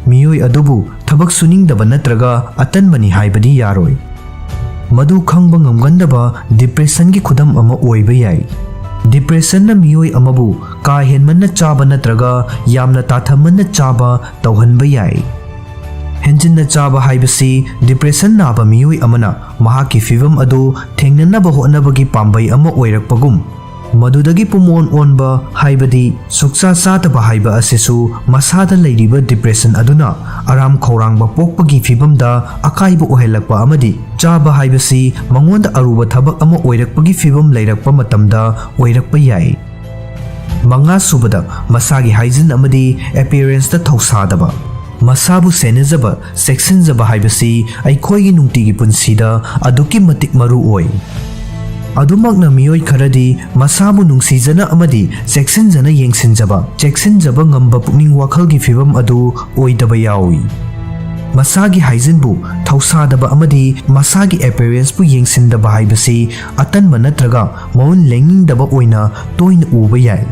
ꯃꯤꯑꯣꯏ ꯑꯗꯨꯕꯨ ꯊꯕꯛ ꯁꯨꯅꯤꯡꯗꯕ ꯅꯠꯇ꯭ꯔꯒ ꯑꯇꯟꯕꯅꯤ ꯍꯥꯏꯕꯗꯤ ꯌꯥꯔꯣꯏ꯫ ꯃꯗꯨ ꯈꯪꯕ ꯉꯝꯒꯟꯗꯕ depressionꯒꯤ ꯈꯨꯗꯝ ꯑꯃ ꯑꯣꯏꯕ ꯌꯥꯏ꯫ Depressionꯅ ꯃꯤꯑꯣꯏ ꯑꯃꯕꯨ ꯀꯥ ꯍꯦꯟꯃꯟꯅ ꯆꯥꯕ ꯅꯠꯇ꯭ꯔꯒ ꯌꯥꯝꯅ ꯇꯥꯊꯃꯟꯅ ꯆꯥꯕ ꯇꯧꯍꯟꯕ ꯌꯥꯏ꯫ ꯍꯦꯟꯖꯤꯟꯅ ꯆꯥꯕ ꯍꯥꯏꯕꯁꯤ depression ꯅꯥꯕ ꯃꯤꯑꯣꯏ ꯑꯃꯅ ꯃꯍꯥꯛꯀꯤ ꯐꯤꯚꯝ ꯑꯗꯨ ꯊꯦꯡꯅꯅꯕ ꯍꯣꯠꯅꯕꯒꯤ ꯄꯥꯝꯕꯩ ꯑꯃ ꯑꯣꯏꯔꯛꯄꯒꯨꯝ, ꯃꯗꯨꯗꯒꯤ ꯄꯨꯝꯑꯣꯟ ꯑꯣꯟꯕ, ꯍꯥꯏꯕꯗꯤ ꯁꯨꯛꯆꯥ ꯆꯥꯗꯕ ꯍꯥꯏꯕ ꯑꯁꯤꯁꯨ ꯃꯁꯥꯗ ꯂꯩꯔꯤꯕ depression ꯑꯗꯨꯅ ꯑꯔꯥꯝ ꯈꯧꯔꯥꯡꯕ ꯄꯣꯛꯄꯒꯤ ꯐꯤꯚꯝꯗ ꯑꯀꯥꯏꯕ ꯑꯣꯏꯍꯜꯂꯛꯄ ꯑꯃꯗꯤ ꯆꯥꯕ ꯍꯥꯏꯕꯁꯤ ꯃꯉꯣꯟꯗ ꯑꯔꯨꯕ ꯊꯕꯛ ꯑꯃ ꯑꯣꯏꯔꯛꯄꯒꯤ ꯐꯤꯚꯝ ꯂꯩꯔꯛꯄ ꯃꯇꯝꯗ ꯑꯣꯏꯔꯛꯄ ꯌꯥꯏ꯫ ꯃꯉꯥꯁꯨꯕꯗ, ꯃꯁꯥꯒꯤ hygiene ꯑꯃꯗꯤ appearanceꯇ ꯊꯧꯁꯥꯗꯕ꯫ ꯃꯁꯥꯕꯨ ꯁꯦꯟꯅꯖꯕ, ꯆꯦꯛꯁꯤꯟꯖꯕ ꯍꯥꯏꯕꯁꯤ ꯑꯩꯈꯣꯏꯒꯤ ꯅꯨꯡꯇꯤꯒꯤ ꯄꯨꯟꯁꯤꯗ ꯑꯗꯨꯛꯀꯤ ꯃꯇꯤꯛ ꯃꯔꯨ ꯑꯣꯏ꯫ ꯑꯗꯨꯃꯛꯅ, ꯃꯤꯑꯣꯏ ꯈꯔꯗꯤ ꯃꯁꯥꯕꯨ ꯅꯨꯡꯁꯤꯖꯅ ꯑꯃꯗꯤ ꯆꯦꯛꯁꯤꯟꯖꯅ ꯌꯦꯡꯁꯤꯟꯖꯕ, ꯆꯦꯛꯁꯤꯟꯖꯕ ꯉꯝꯕ ꯄꯨꯛꯅꯤꯡ ꯋꯥꯈꯜꯒꯤ ꯐꯤꯚꯝ ꯑꯗꯨ ꯑꯣꯏꯗꯕ ꯌꯥꯎꯏ꯫ ꯃꯁꯥꯒꯤ hygieneꯕꯨ ꯊꯧꯁꯥꯗꯕ ꯑꯃꯗꯤ ꯃꯁꯥꯒꯤ appearanceꯄꯨ ꯌꯦꯡꯁꯤꯟꯗꯕ ꯍꯥꯏꯕꯁꯤ ꯑꯇꯟꯕ ꯅꯠꯇ꯭ꯔꯒ ꯃꯒꯨꯟ ꯂꯦꯡꯅꯤꯡꯗꯕ ꯑꯣꯏꯅ ꯇꯣꯏꯅ ꯎꯕ ꯌꯥꯏ꯫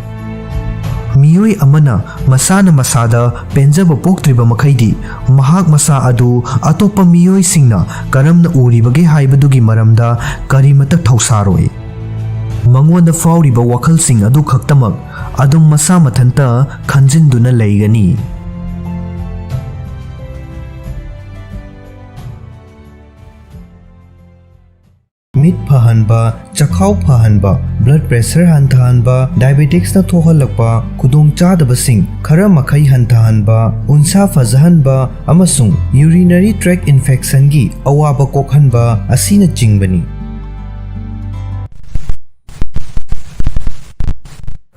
ꯃꯤꯑꯣꯏ ꯑꯃꯅ ꯃꯁꯥꯅ ꯃꯁꯥꯗ ꯄꯦꯟꯖꯕ ꯄꯣꯛꯇ꯭ꯔꯤꯕ ꯃꯈꯩꯗꯤ, ꯃꯍꯥꯛ ꯃꯁꯥ ꯑꯗꯨ ꯑꯇꯣꯞꯄ ꯃꯤꯑꯣꯏꯁꯤꯡꯅ ꯀꯔꯝꯅ ꯎꯔꯤꯕꯒꯦ ꯍꯥꯏꯕꯗꯨꯒꯤ ꯃꯔꯝꯗ ꯀꯔꯤꯃꯠꯇ ꯊꯧꯁꯥꯔꯣꯏ꯫ ꯃꯉꯣꯟꯗ ꯐꯥꯎꯔꯤꯕ ꯋꯥꯈꯜꯁꯤꯡ ꯑꯗꯨ ꯈꯛꯇꯃꯛ ꯑꯗꯨꯝ ꯃꯁꯥ ꯃꯊꯟꯇ ꯈꯟꯖꯤꯟꯗꯨꯅ ꯂꯩꯒꯅꯤ꯫ ꯃꯤꯠ ꯐꯍꯟꯕ, ꯆꯈꯥꯎ ꯐꯍꯟꯕ, blood pressure ꯍꯟꯊꯍꯟꯕ, diabeticsꯅ ꯊꯣꯛꯍꯜꯂꯛꯄ ꯈꯨꯗꯣꯡꯆꯥꯗꯕꯁꯤꯡ ꯈꯔ ꯃꯈꯩ ꯍꯟꯊꯍꯟꯕ, ꯎꯟꯁꯥ ꯐꯖꯍꯟꯕ ꯑꯃꯁꯨꯡ urinary tract infectionꯒꯤ ꯑꯋꯥꯕ ꯀꯣꯛꯍꯟꯕ ꯑꯁꯤꯅꯆꯤꯡꯕꯅꯤ꯫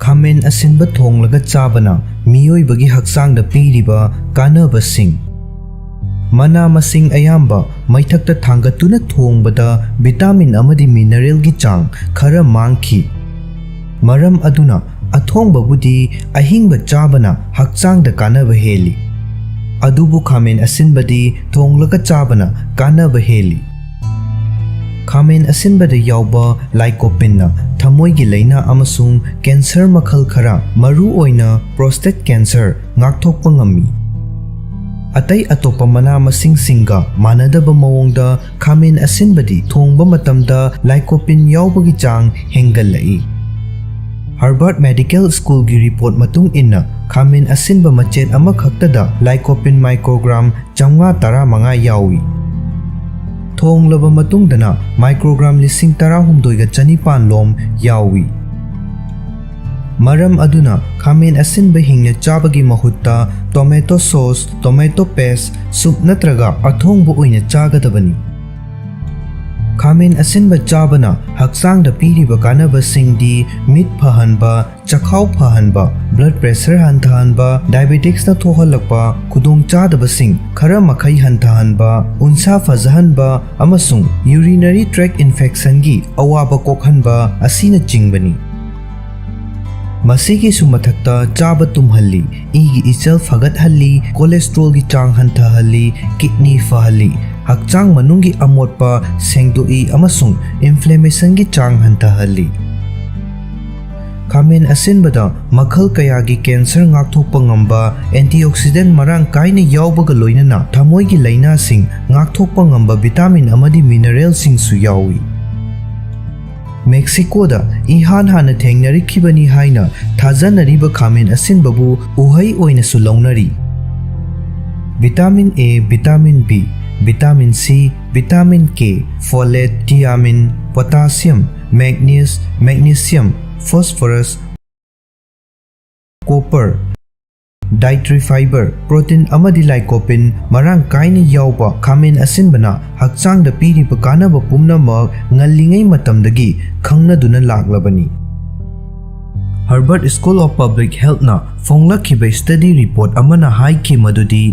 ꯈꯥꯃꯦꯟ ꯑꯁꯤꯟꯕ ꯊꯣꯡꯂꯒ ꯆꯥꯕꯅ ꯃꯤꯑꯣꯏꯕꯒꯤ ꯍꯛꯆꯥꯡꯗ ꯄꯤꯔꯤꯕ ꯀꯥꯟꯅꯕꯁꯤꯡ꯫ ꯃꯅꯥ ꯃꯁꯤꯡ ꯑꯌꯥꯝꯕ ꯃꯩꯊꯛꯇ ꯊꯥꯡꯒꯠꯇꯨꯅ ꯊꯣꯡꯕꯗ vitamin ꯑꯃꯗꯤ mineralꯒꯤ ꯆꯥꯡ ꯈꯔ ꯃꯥꯡꯈꯤ꯫ ꯃꯔꯝ ꯑꯗꯨꯅ ꯑꯊꯣꯡꯕꯕꯨꯗꯤ ꯑꯍꯤꯡꯕ ꯆꯥꯕꯅ ꯍꯛꯆꯥꯡꯗ ꯀꯥꯟꯅꯕ ꯍꯦꯜꯂꯤ꯫ ꯑꯗꯨꯕꯨ ꯈꯥꯃꯦꯟ ꯑꯁꯤꯟꯕꯗꯤ ꯊꯣꯡꯂꯒ ꯆꯥꯕꯅ ꯀꯥꯟꯅꯕ ꯍꯦꯜꯂꯤ꯫ ꯈꯥꯃꯦꯟ ꯑꯁꯤꯟꯕꯗ ꯌꯥꯎꯕ lycopeneꯅ ꯊꯃꯣꯏꯒꯤ ꯂꯥꯏꯅꯥ ꯑꯃꯁꯨꯡ cancer ꯃꯈꯜ ꯈꯔ, ꯃꯔꯨꯑꯣꯏꯅ prostate cancer, ꯉꯥꯛꯊꯣꯛꯄ ꯉꯝꯃꯤ꯫ ꯑꯇꯩ ꯑꯇꯣꯞꯄ ꯃꯅꯥ ꯃꯁꯤꯡꯁꯤꯡꯒ ꯃꯥꯟꯅꯗꯕ ꯃꯑꯣꯡꯗ ꯈꯥꯃꯦꯟ ꯑꯁꯤꯟꯕꯗꯤ ꯊꯣꯡꯕ ꯃꯇꯝꯗ lycopene ꯌꯥꯎꯕꯒꯤ ꯆꯥꯡ ꯍꯦꯟꯒꯠꯂꯛꯏ꯫ Harvard Medical Schoolꯒꯤ report ꯃꯇꯨꯡ ꯏꯟꯅ, ꯈꯥꯃꯦꯟ ꯑꯁꯤꯟꯕ ꯃꯆꯦꯠ ꯑꯃꯈꯛꯇꯗ lycopene microgram ꯆꯥꯝꯃꯉꯥ ꯇꯔꯥꯃꯉꯥ ꯌꯥꯎꯏ꯫ ꯊꯣꯡꯂꯕ ꯃꯇꯨꯡꯗꯅ microgram ꯂꯤꯁꯤꯡ ꯇꯔꯥꯍꯨꯝꯗꯣꯏꯒ ꯆꯅꯤꯄꯥꯟ ꯂꯣꯝ ꯌꯥꯎꯏ꯫ ꯃꯔꯝ ꯑꯗꯨꯅ ꯈꯥꯃꯦꯟ ꯑꯁꯤꯟꯕ ꯍꯤꯡꯅ ꯆꯥꯕꯒꯤ ꯃꯍꯨꯠꯇ tomato sauce, tomato paste, soup ꯅꯠꯇ꯭ꯔꯒ ꯑꯊꯣꯡꯕ ꯑꯣꯏꯅ ꯆꯥꯒꯗꯕꯅꯤ꯫ ꯈꯥꯃꯦꯟ ꯑꯁꯤꯟꯕ ꯆꯥꯕꯅ ꯍꯛꯆꯥꯡꯗ ꯄꯤꯔꯤꯕ ꯀꯥꯟꯅꯕꯁꯤꯡꯗꯤ ꯃꯤꯠ ꯐꯍꯟꯕ, ꯆꯈꯥꯎ ꯐꯍꯟꯕ, blood pressure ꯍꯟꯊꯍꯟꯕ, diabeticsꯅ ꯊꯣꯛꯍꯜꯂꯛꯄ ꯈꯨꯗꯣꯡꯆꯥꯗꯕꯁꯤꯡ ꯈꯔ ꯃꯈꯩ ꯍꯟꯊꯍꯟꯕ, ꯎꯟꯁꯥ ꯐꯖꯍꯟꯕ ꯑꯃꯁꯨꯡ urinary tract infectionꯒꯤ ꯑꯋꯥꯕ ꯀꯣꯛꯍꯟꯕ ꯑꯁꯤꯅꯆꯤꯡꯕꯅꯤ꯫ ꯃꯁꯤꯒꯤꯁꯨ ꯃꯊꯛꯇ ꯆꯥꯕ ꯇꯨꯝꯍꯜꯂꯤ, ꯏꯒꯤ ꯏꯆꯦꯜ ꯐꯒꯠꯍꯜꯂꯤ, cholesterolꯒꯤ ꯆꯥꯡ ꯍꯟꯊꯍꯜꯂꯤ, kidney ꯐꯍꯜꯂꯤ, ꯍꯛꯆꯥꯡ ꯃꯅꯨꯡꯒꯤ ꯑꯃꯣꯠꯄ ꯁꯦꯡꯗꯣꯛꯏ ꯑꯃꯁꯨꯡ inflammationꯒꯤ ꯆꯥꯡ ꯍꯟꯊꯍꯜꯂꯤ꯫ ꯈꯥꯃꯦꯟ ꯑꯁꯤꯟꯕꯗ ꯃꯈꯜ ꯀꯌꯥꯒꯤ cancer ꯉꯥꯛꯊꯣꯛꯄ ꯉꯝꯕ antioxidant ꯃꯔꯥꯡ ꯀꯥꯏꯅ ꯌꯥꯎꯕꯒ ꯂꯣꯏꯅꯅ ꯊꯃꯣꯏꯒꯤ ꯂꯥꯏꯅꯥꯁꯤꯡ ꯉꯥꯛꯊꯣꯛꯄ ꯉꯝꯕ vitamin ꯑꯃꯗꯤ mineralꯁꯤꯡꯁꯨ ꯌꯥꯎꯏ꯫ ꯃꯦꯛꯁꯤꯀꯣꯗ ꯏꯍꯥꯟ ꯍꯥꯟꯅ ꯊꯦꯡꯅꯔꯛꯈꯤꯕꯅꯤ ꯍꯥꯏꯅ ꯊꯥꯖꯅꯔꯤꯕ ꯈꯥꯃꯦꯟ ꯑꯁꯤꯟꯕꯕꯨ ꯎꯍꯩ ꯑꯣꯏꯅꯁꯨ ꯂꯧꯅꯔꯤ꯫ Vitamin A, vitamin B, vitamin C, vitamin K, folate, thiamine, potassium, manganese, magnesium, phosphorus, copper, dietary fiber, protein ꯑꯃꯗꯤ lycopene ꯃꯔꯥꯡ ꯀꯥꯏꯅ ꯌꯥꯎꯕ ꯈꯥꯃꯦꯟ ꯑꯁꯤꯟꯕꯅ ꯍꯛꯆꯥꯡꯗ ꯄꯤꯔꯤꯕ ꯀꯥꯟꯅꯕ ꯄꯨꯝꯅꯃꯛ ꯉꯜꯂꯤꯉꯩ ꯃꯇꯝꯗꯒꯤ ꯈꯪꯅꯗꯨꯅ ꯂꯥꯛꯂꯕꯅꯤ꯫ Harvard School of Public Healthꯅ ꯐꯣꯡꯂꯛꯈꯤꯕ study report ꯑꯃꯅ ꯍꯥꯏꯈꯤ ꯃꯗꯨꯗꯤ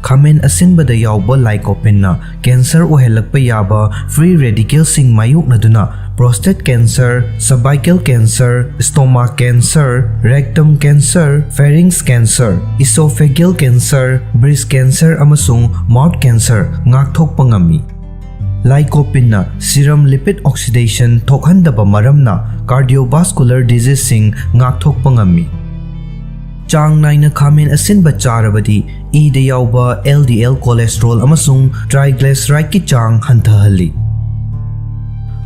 ꯈꯥꯃꯦꯟ ꯑꯁꯤꯟꯕꯗ ꯌꯥꯎꯕ lycopeneꯅ cancer ꯑꯣꯏꯍꯜꯂꯛꯄ ꯌꯥꯕ free radicalꯁꯤꯡ ꯃꯥꯌꯣꯛꯅꯗꯨꯅ prostate cancer, cervical cancer, stomach cancer, rectum cancer, pharynx cancer, esophageal cancer, breast cancer ꯑꯃꯁꯨꯡ mouth cancer ꯉꯥꯛꯊꯣꯛꯄ ꯉꯝꯃꯤ꯫ Lycopeneꯅ serum lipid oxidation ꯊꯣꯛꯍꯟꯗꯕ ꯃꯔꯝꯅ cardiovascular diseaseꯁꯤꯡ ꯉꯥꯛꯊꯣꯛꯄ ꯉꯝꯃꯤ꯫ ꯆꯥꯡ ꯅꯥꯏꯅ ꯈꯥꯃꯦꯟ ꯑꯁꯤꯟꯕ ꯆꯥꯔꯕꯗꯤ ꯏꯗ ꯌꯥꯎꯕ LDL cholesterol ꯑꯃꯁꯨꯡ triglycerideꯀꯤ ꯆꯥꯡ ꯍꯟꯊꯍꯜꯂꯤ꯫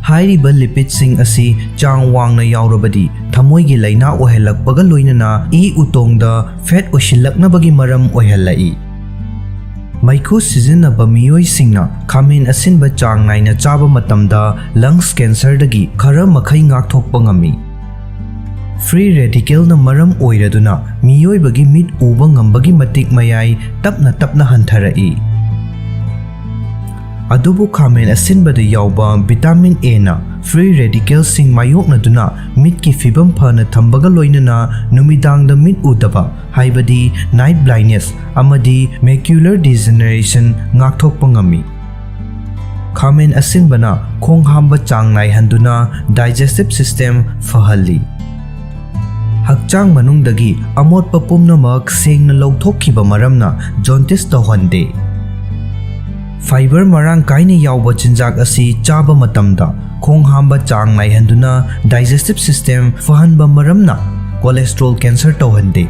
ꯍꯥꯏꯔꯤꯕ lipidꯁꯤꯡ ꯑꯁꯤ ꯆꯥꯡ ꯋꯥꯡꯅ ꯌꯥꯎꯔꯕꯗꯤ ꯊꯃꯣꯏꯒꯤ ꯂꯥꯏꯅꯥ ꯑꯣꯏꯍꯜꯂꯛꯄꯒ ꯂꯣꯏꯅꯅ ꯏ ꯎꯇꯣꯡꯗ fat ꯑꯣꯏꯁꯤꯜꯂꯛꯅꯕꯒꯤ ꯃꯔꯝ ꯑꯣꯏꯍꯜꯂꯛꯏ꯫ ꯃꯩꯈꯨ ꯁꯤꯖꯤꯟꯅꯕ ꯃꯤꯑꯣꯏꯁꯤꯡꯅ ꯈꯥꯃꯦꯟ ꯑꯁꯤꯟꯕ ꯆꯥꯡ ꯅꯥꯏꯅ ꯆꯥꯕ ꯃꯇꯝꯗ lungs cancerꯗꯒꯤ ꯈꯔ ꯃꯈꯩ ꯉꯥꯛꯊꯣꯛꯄ ꯉꯝꯃꯤ꯫ Free radicalꯅ ꯃꯔꯝ ꯑꯣꯏꯔꯗꯨꯅ ꯃꯤꯑꯣꯏꯕꯒꯤ ꯃꯤꯠ ꯎꯕ ꯉꯝꯕꯒꯤ ꯃꯇꯤꯛ ꯃꯌꯥꯏ ꯇꯞꯅ ꯇꯞꯅ ꯍꯟꯊꯔꯛꯏ꯫ ꯑꯗꯨꯕꯨ ꯈꯥꯃꯦꯟ ꯑꯁꯤꯟꯕꯗ ꯌꯥꯎꯕ vitamin Aꯅ free radicalꯁꯤꯡ ꯃꯥꯌꯣꯛꯅꯗꯨꯅ ꯃꯤꯠꯀꯤ ꯐꯤꯕꯝ ꯐꯅ ꯊꯝꯕꯒ ꯂꯣꯏꯅꯅ ꯅꯨꯃꯤꯗꯥꯡꯗ ꯃꯤꯠ ꯎꯗꯕ, ꯍꯥꯏꯕꯗꯤ night blindness ꯑꯃꯗꯤ macular degeneration ꯉꯥꯛꯊꯣꯛꯄ ꯉꯝꯃꯤ꯫ ꯈꯥꯃꯦꯟ ꯑꯁꯤꯟꯕꯅ ꯈꯣꯡ ꯍꯥꯝꯕ ꯆꯥꯡ ꯅꯥꯏꯍꯟꯗꯨꯅ digestive system ꯐꯍꯜꯂꯤ꯫ ꯍꯛꯆꯥꯡ ꯃꯅꯨꯡꯗꯒꯤ ꯑꯃꯣꯠꯄ ꯄꯨꯝꯅꯃꯛ ꯁꯦꯡꯅ ꯂꯧꯊꯣꯛꯈꯤꯕ ꯃꯔꯝꯅ jaundice ꯇꯧꯍꯟꯗꯦ꯫ Fiber ꯃꯔꯥꯡ ꯀꯥꯏꯅ ꯌꯥꯎꯕ ꯆꯤꯟꯖꯥꯛ ꯑꯁꯤ ꯆꯥꯕ ꯃꯇꯝꯗ ꯈꯣꯡ ꯍꯥꯝꯕ ꯆꯥꯡ ꯅꯥꯏꯍꯟꯗꯨꯅ digestive system ꯐꯍꯟꯕ ꯃꯔꯝꯅ cholesterol cancer ꯇꯧꯍꯟꯗꯦ꯫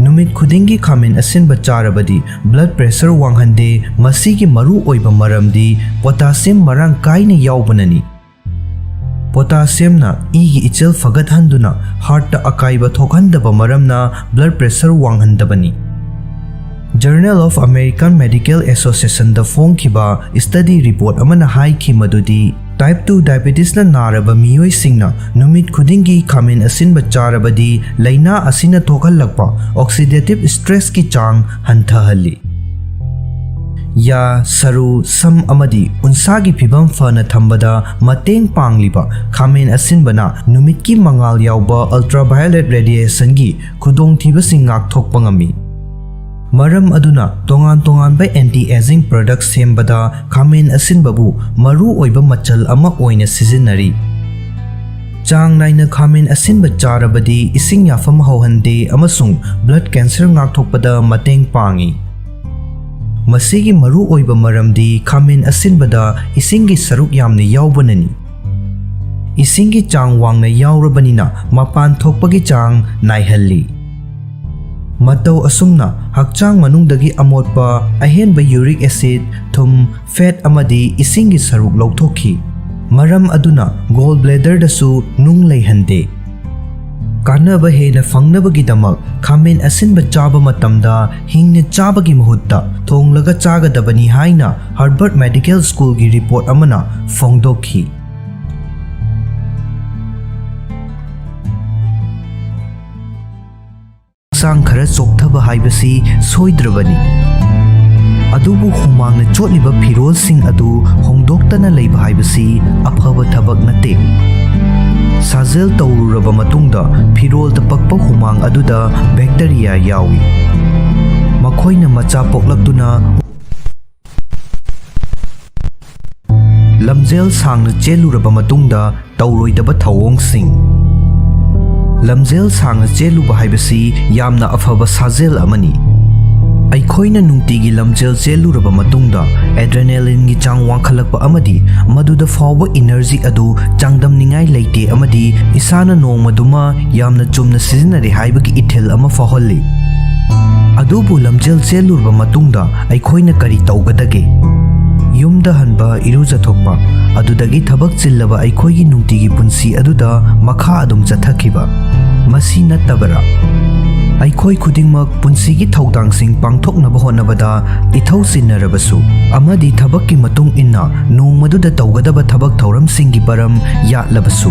ꯅꯨꯃꯤꯠ ꯈꯨꯗꯤꯡꯒꯤ ꯈꯥꯃꯦꯟ ꯑꯁꯤꯟꯕ ꯆꯥꯔꯕꯗꯤ blood pressure ꯋꯥꯡꯍꯟꯗꯦ꯫ ꯃꯁꯤꯒꯤ ꯃꯔꯨ ꯑꯣꯏꯕ ꯃꯔꯝꯗꯤ potassium ꯃꯔꯥꯡ ꯀꯥꯏꯅ ꯌꯥꯎꯕꯅꯅꯤ꯫ Potassiumꯅ ꯏꯒꯤ ꯏꯆꯦꯜ ꯐꯒꯠꯍꯟꯗꯨꯅ heartꯇ ꯑꯀꯥꯏꯕ ꯊꯣꯛꯍꯟꯗꯕ ꯃꯔꯝꯅ blood pressure ꯋꯥꯡꯍꯟꯗꯕꯅꯤ꯫ Journal of American Medical Associationꯗ ꯐꯣꯡꯈꯤꯕ study report ꯑꯃꯅ ꯍꯥꯏꯈꯤ ꯃꯗꯨꯗꯤ type two diabetesꯅ ꯅꯥꯔꯕ ꯃꯤꯑꯣꯏꯁꯤꯡꯅ ꯅꯨꯃꯤꯠ ꯈꯨꯗꯤꯡꯒꯤ ꯈꯥꯃꯦꯟ ꯑꯁꯤꯟꯕ ꯆꯥꯔꯕꯗꯤ ꯂꯥꯏꯅꯥ ꯑꯁꯤꯅ ꯊꯣꯛꯍꯜꯂꯛꯄ oxidative stressꯀꯤ ꯆꯥꯡ ꯍꯟꯊꯍꯜꯂꯤ꯫ ꯌꯥ, ꯁꯔꯨ, ꯁꯝ ꯑꯃꯗꯤ ꯎꯟꯁꯥꯒꯤ ꯐꯤꯕꯝ ꯐꯅ ꯊꯝꯕꯗ ꯃꯇꯦꯡ ꯄꯥꯡꯂꯤꯕ ꯈꯥꯃꯦꯟ ꯑꯁꯤꯟꯕꯅ ꯅꯨꯃꯤꯠꯀꯤ ꯃꯉꯥꯜ ꯌꯥꯎꯕ ultraviolet radiationꯒꯤ ꯈꯨꯗꯣꯡꯊꯤꯕꯁꯤꯡ ꯉꯥꯛꯊꯣꯛꯄ ꯉꯝꯃꯤ꯫ ꯃꯔꯝ ꯑꯗꯨꯅ ꯇꯣꯉꯥꯟ ꯇꯣꯉꯥꯟꯕ anti aging product ꯁꯦꯝꯕꯗ ꯈꯥꯃꯦꯟ ꯑꯁꯤꯟꯕꯕꯨ ꯃꯔꯨ ꯑꯣꯏꯕ ꯃꯆꯜ ꯑꯃ ꯑꯣꯏꯅ ꯁꯤꯖꯤꯟꯅꯔꯤ꯫ ꯆꯥꯡ ꯅꯥꯏꯅ ꯈꯥꯃꯦꯟ ꯑꯁꯤꯟꯕ ꯆꯥꯔꯕꯗꯤ ꯏꯁꯤꯡ ꯌꯥꯐꯝ ꯍꯧꯍꯟꯗꯦ ꯑꯃꯁꯨꯡ blood cancer ꯉꯥꯛꯊꯣꯛꯄꯗ ꯃꯇꯦꯡ ꯄꯥꯡꯏ꯫ ꯃꯁꯤꯒꯤ ꯃꯔꯨ ꯑꯣꯏꯕ ꯃꯔꯝꯗꯤ ꯈꯥꯃꯦꯟ ꯑꯁꯤꯟꯕꯗ ꯏꯁꯤꯡꯒꯤ ꯁꯔꯨꯛ ꯌꯥꯝꯅ ꯌꯥꯎꯕꯅꯅꯤ꯫ ꯏꯁꯤꯡꯒꯤ ꯆꯥꯡ ꯋꯥꯡꯅ ꯌꯥꯎꯔꯕꯅꯤꯅ ꯃꯄꯥꯟ ꯊꯣꯛꯄꯒꯤ ꯆꯥꯡ ꯅꯥꯏꯍꯜꯂꯤ꯫ ꯃꯇꯧ ꯑꯁꯨꯝꯅ ꯍꯛꯆꯥꯡ ꯃꯅꯨꯡꯗꯒꯤ ꯑꯃꯣꯠꯄ, ꯑꯍꯦꯟꯕ uric acid, ꯊꯨꯝ, fat ꯑꯃꯗꯤ ꯏꯁꯤꯡꯒꯤ ꯁꯔꯨꯛ ꯂꯧꯊꯣꯛꯈꯤ꯫ ꯃꯔꯝ ꯑꯗꯨꯅ gallbladderꯗꯁꯨ ꯅꯨꯡ ꯂꯩꯍꯟꯗꯦ꯫ ꯀꯥꯟꯅꯕ ꯍꯦꯟꯅ ꯐꯪꯅꯕꯒꯤꯗꯃꯛ ꯈꯥꯃꯦꯟ ꯑꯁꯤꯟꯕ ꯆꯥꯕ ꯃꯇꯝꯗ ꯍꯤꯡꯅ ꯆꯥꯕꯒꯤ ꯃꯍꯨꯠꯇ ꯊꯣꯡꯂꯒ ꯆꯥꯒꯗꯕꯅꯤ ꯍꯥꯏꯅ Harvard Medical Schoolꯒꯤ report ꯑꯃꯅ ꯐꯣꯡꯗꯣꯛꯈꯤ꯫ ꯍꯛꯆꯥꯡ ꯈꯔ ꯆꯣꯛꯊꯕ ꯍꯥꯏꯕꯁꯤ ꯁꯣꯏꯗ꯭ꯔꯕꯅꯤ, ꯑꯗꯨꯕꯨ ꯍꯨꯃꯥꯡꯅ ꯆꯣꯠꯂꯤꯕ ꯐꯤꯔꯣꯜꯁꯤꯡ ꯑꯗꯨ ꯍꯣꯡꯗꯣꯛꯇꯅ ꯂꯩꯕ ꯍꯥꯏꯕꯁꯤ ꯑꯐꯕ ꯊꯕꯛ ꯅꯠꯇꯦ꯫ ꯁꯥꯖꯦꯜ ꯇꯧꯔꯨꯔꯕ ꯃꯇꯨꯡꯗ ꯐꯤꯔꯣꯜꯗ ꯄꯛꯄ ꯍꯨꯃꯥꯡ ꯑꯗꯨꯗ bacteria ꯌꯥꯎꯏ꯫ ꯃꯈꯣꯏꯅ ꯃꯆꯥ ꯄꯣꯛꯂꯛꯇꯨꯅ ꯂꯝꯖꯦꯜ ꯁꯥꯡꯅ ꯆꯦꯜꯂꯨꯔꯕ ꯃꯇꯨꯡꯗ ꯇꯧꯔꯣꯏꯗꯕ ꯊꯧꯑꯣꯡꯁꯤꯡ꯫ ꯂꯝꯖꯦꯜ ꯁꯥꯡꯅ ꯆꯦꯜꯂꯨꯕ ꯍꯥꯏꯕꯁꯤ ꯌꯥꯝꯅ ꯑꯐꯕ ꯁꯥꯖꯦꯜ ꯑꯃꯅꯤ꯫ ꯑꯩꯈꯣꯏꯅ ꯅꯨꯡꯇꯤꯒꯤ ꯂꯝꯖꯦꯜ ꯆꯦꯜꯂꯨꯔꯕ ꯃꯇꯨꯡꯗ adrenalineꯒꯤ ꯆꯥꯡ ꯋꯥꯡꯈꯠꯂꯛꯄ ꯑꯃꯗꯤ ꯃꯗꯨꯗ ꯐꯥꯎꯕ energy ꯑꯗꯨ ꯆꯥꯡꯗꯝꯅꯤꯡꯉꯥꯏ ꯂꯩꯇꯦ ꯑꯃꯗꯤ ꯏꯁꯥꯅ ꯅꯣꯡꯃꯗꯨꯃ ꯌꯥꯝꯅ ꯆꯨꯝꯅ ꯁꯤꯖꯤꯟꯅꯔꯦ ꯍꯥꯏꯕꯒꯤ ꯏꯊꯤꯜ ꯑꯃ ꯐꯥꯎꯍꯜꯂꯤ꯫ ꯑꯗꯨꯕꯨ ꯂꯝꯖꯦꯜ ꯆꯦꯜꯂꯨꯔꯕ ꯃꯇꯨꯡꯗ ꯑꯩꯈꯣꯏꯅ ꯀꯔꯤ ꯇꯧꯒꯗꯒꯦ? ꯌꯨꯝꯗ ꯍꯟꯕ, ꯏꯔꯨꯖꯊꯣꯛꯄ, ꯑꯗꯨꯗꯒꯤ ꯊꯕꯛ ꯆꯤꯜꯂꯕ ꯑꯩꯈꯣꯏꯒꯤ ꯅꯨꯡꯇꯤꯒꯤ ꯄꯨꯟꯁꯤ ꯑꯗꯨꯗ ꯃꯈꯥ ꯑꯗꯨꯝ ꯆꯠꯊꯈꯤꯕ꯫ ꯃꯁꯤ ꯅꯠꯇꯕꯔꯥ? ꯑꯩꯈꯣꯏ ꯈꯨꯗꯤꯡꯃꯛ ꯄꯨꯟꯁꯤꯒꯤ ꯊꯧꯗꯥꯡꯁꯤꯡ ꯄꯥꯡꯊꯣꯛꯅꯕ ꯍꯣꯠꯅꯕꯗ ꯏꯊꯧ ꯆꯤꯟꯅꯔꯕꯁꯨ ꯑꯃꯗꯤ ꯊꯕꯛꯀꯤ ꯃꯇꯨꯡ ꯏꯟꯅ ꯅꯣꯡꯃꯗꯨꯗ ꯇꯧꯒꯗꯕ ꯊꯕꯛ ꯊꯧꯔꯝꯁꯤꯡꯒꯤ ꯄꯔꯝ ꯌꯥꯠꯂꯕꯁꯨ,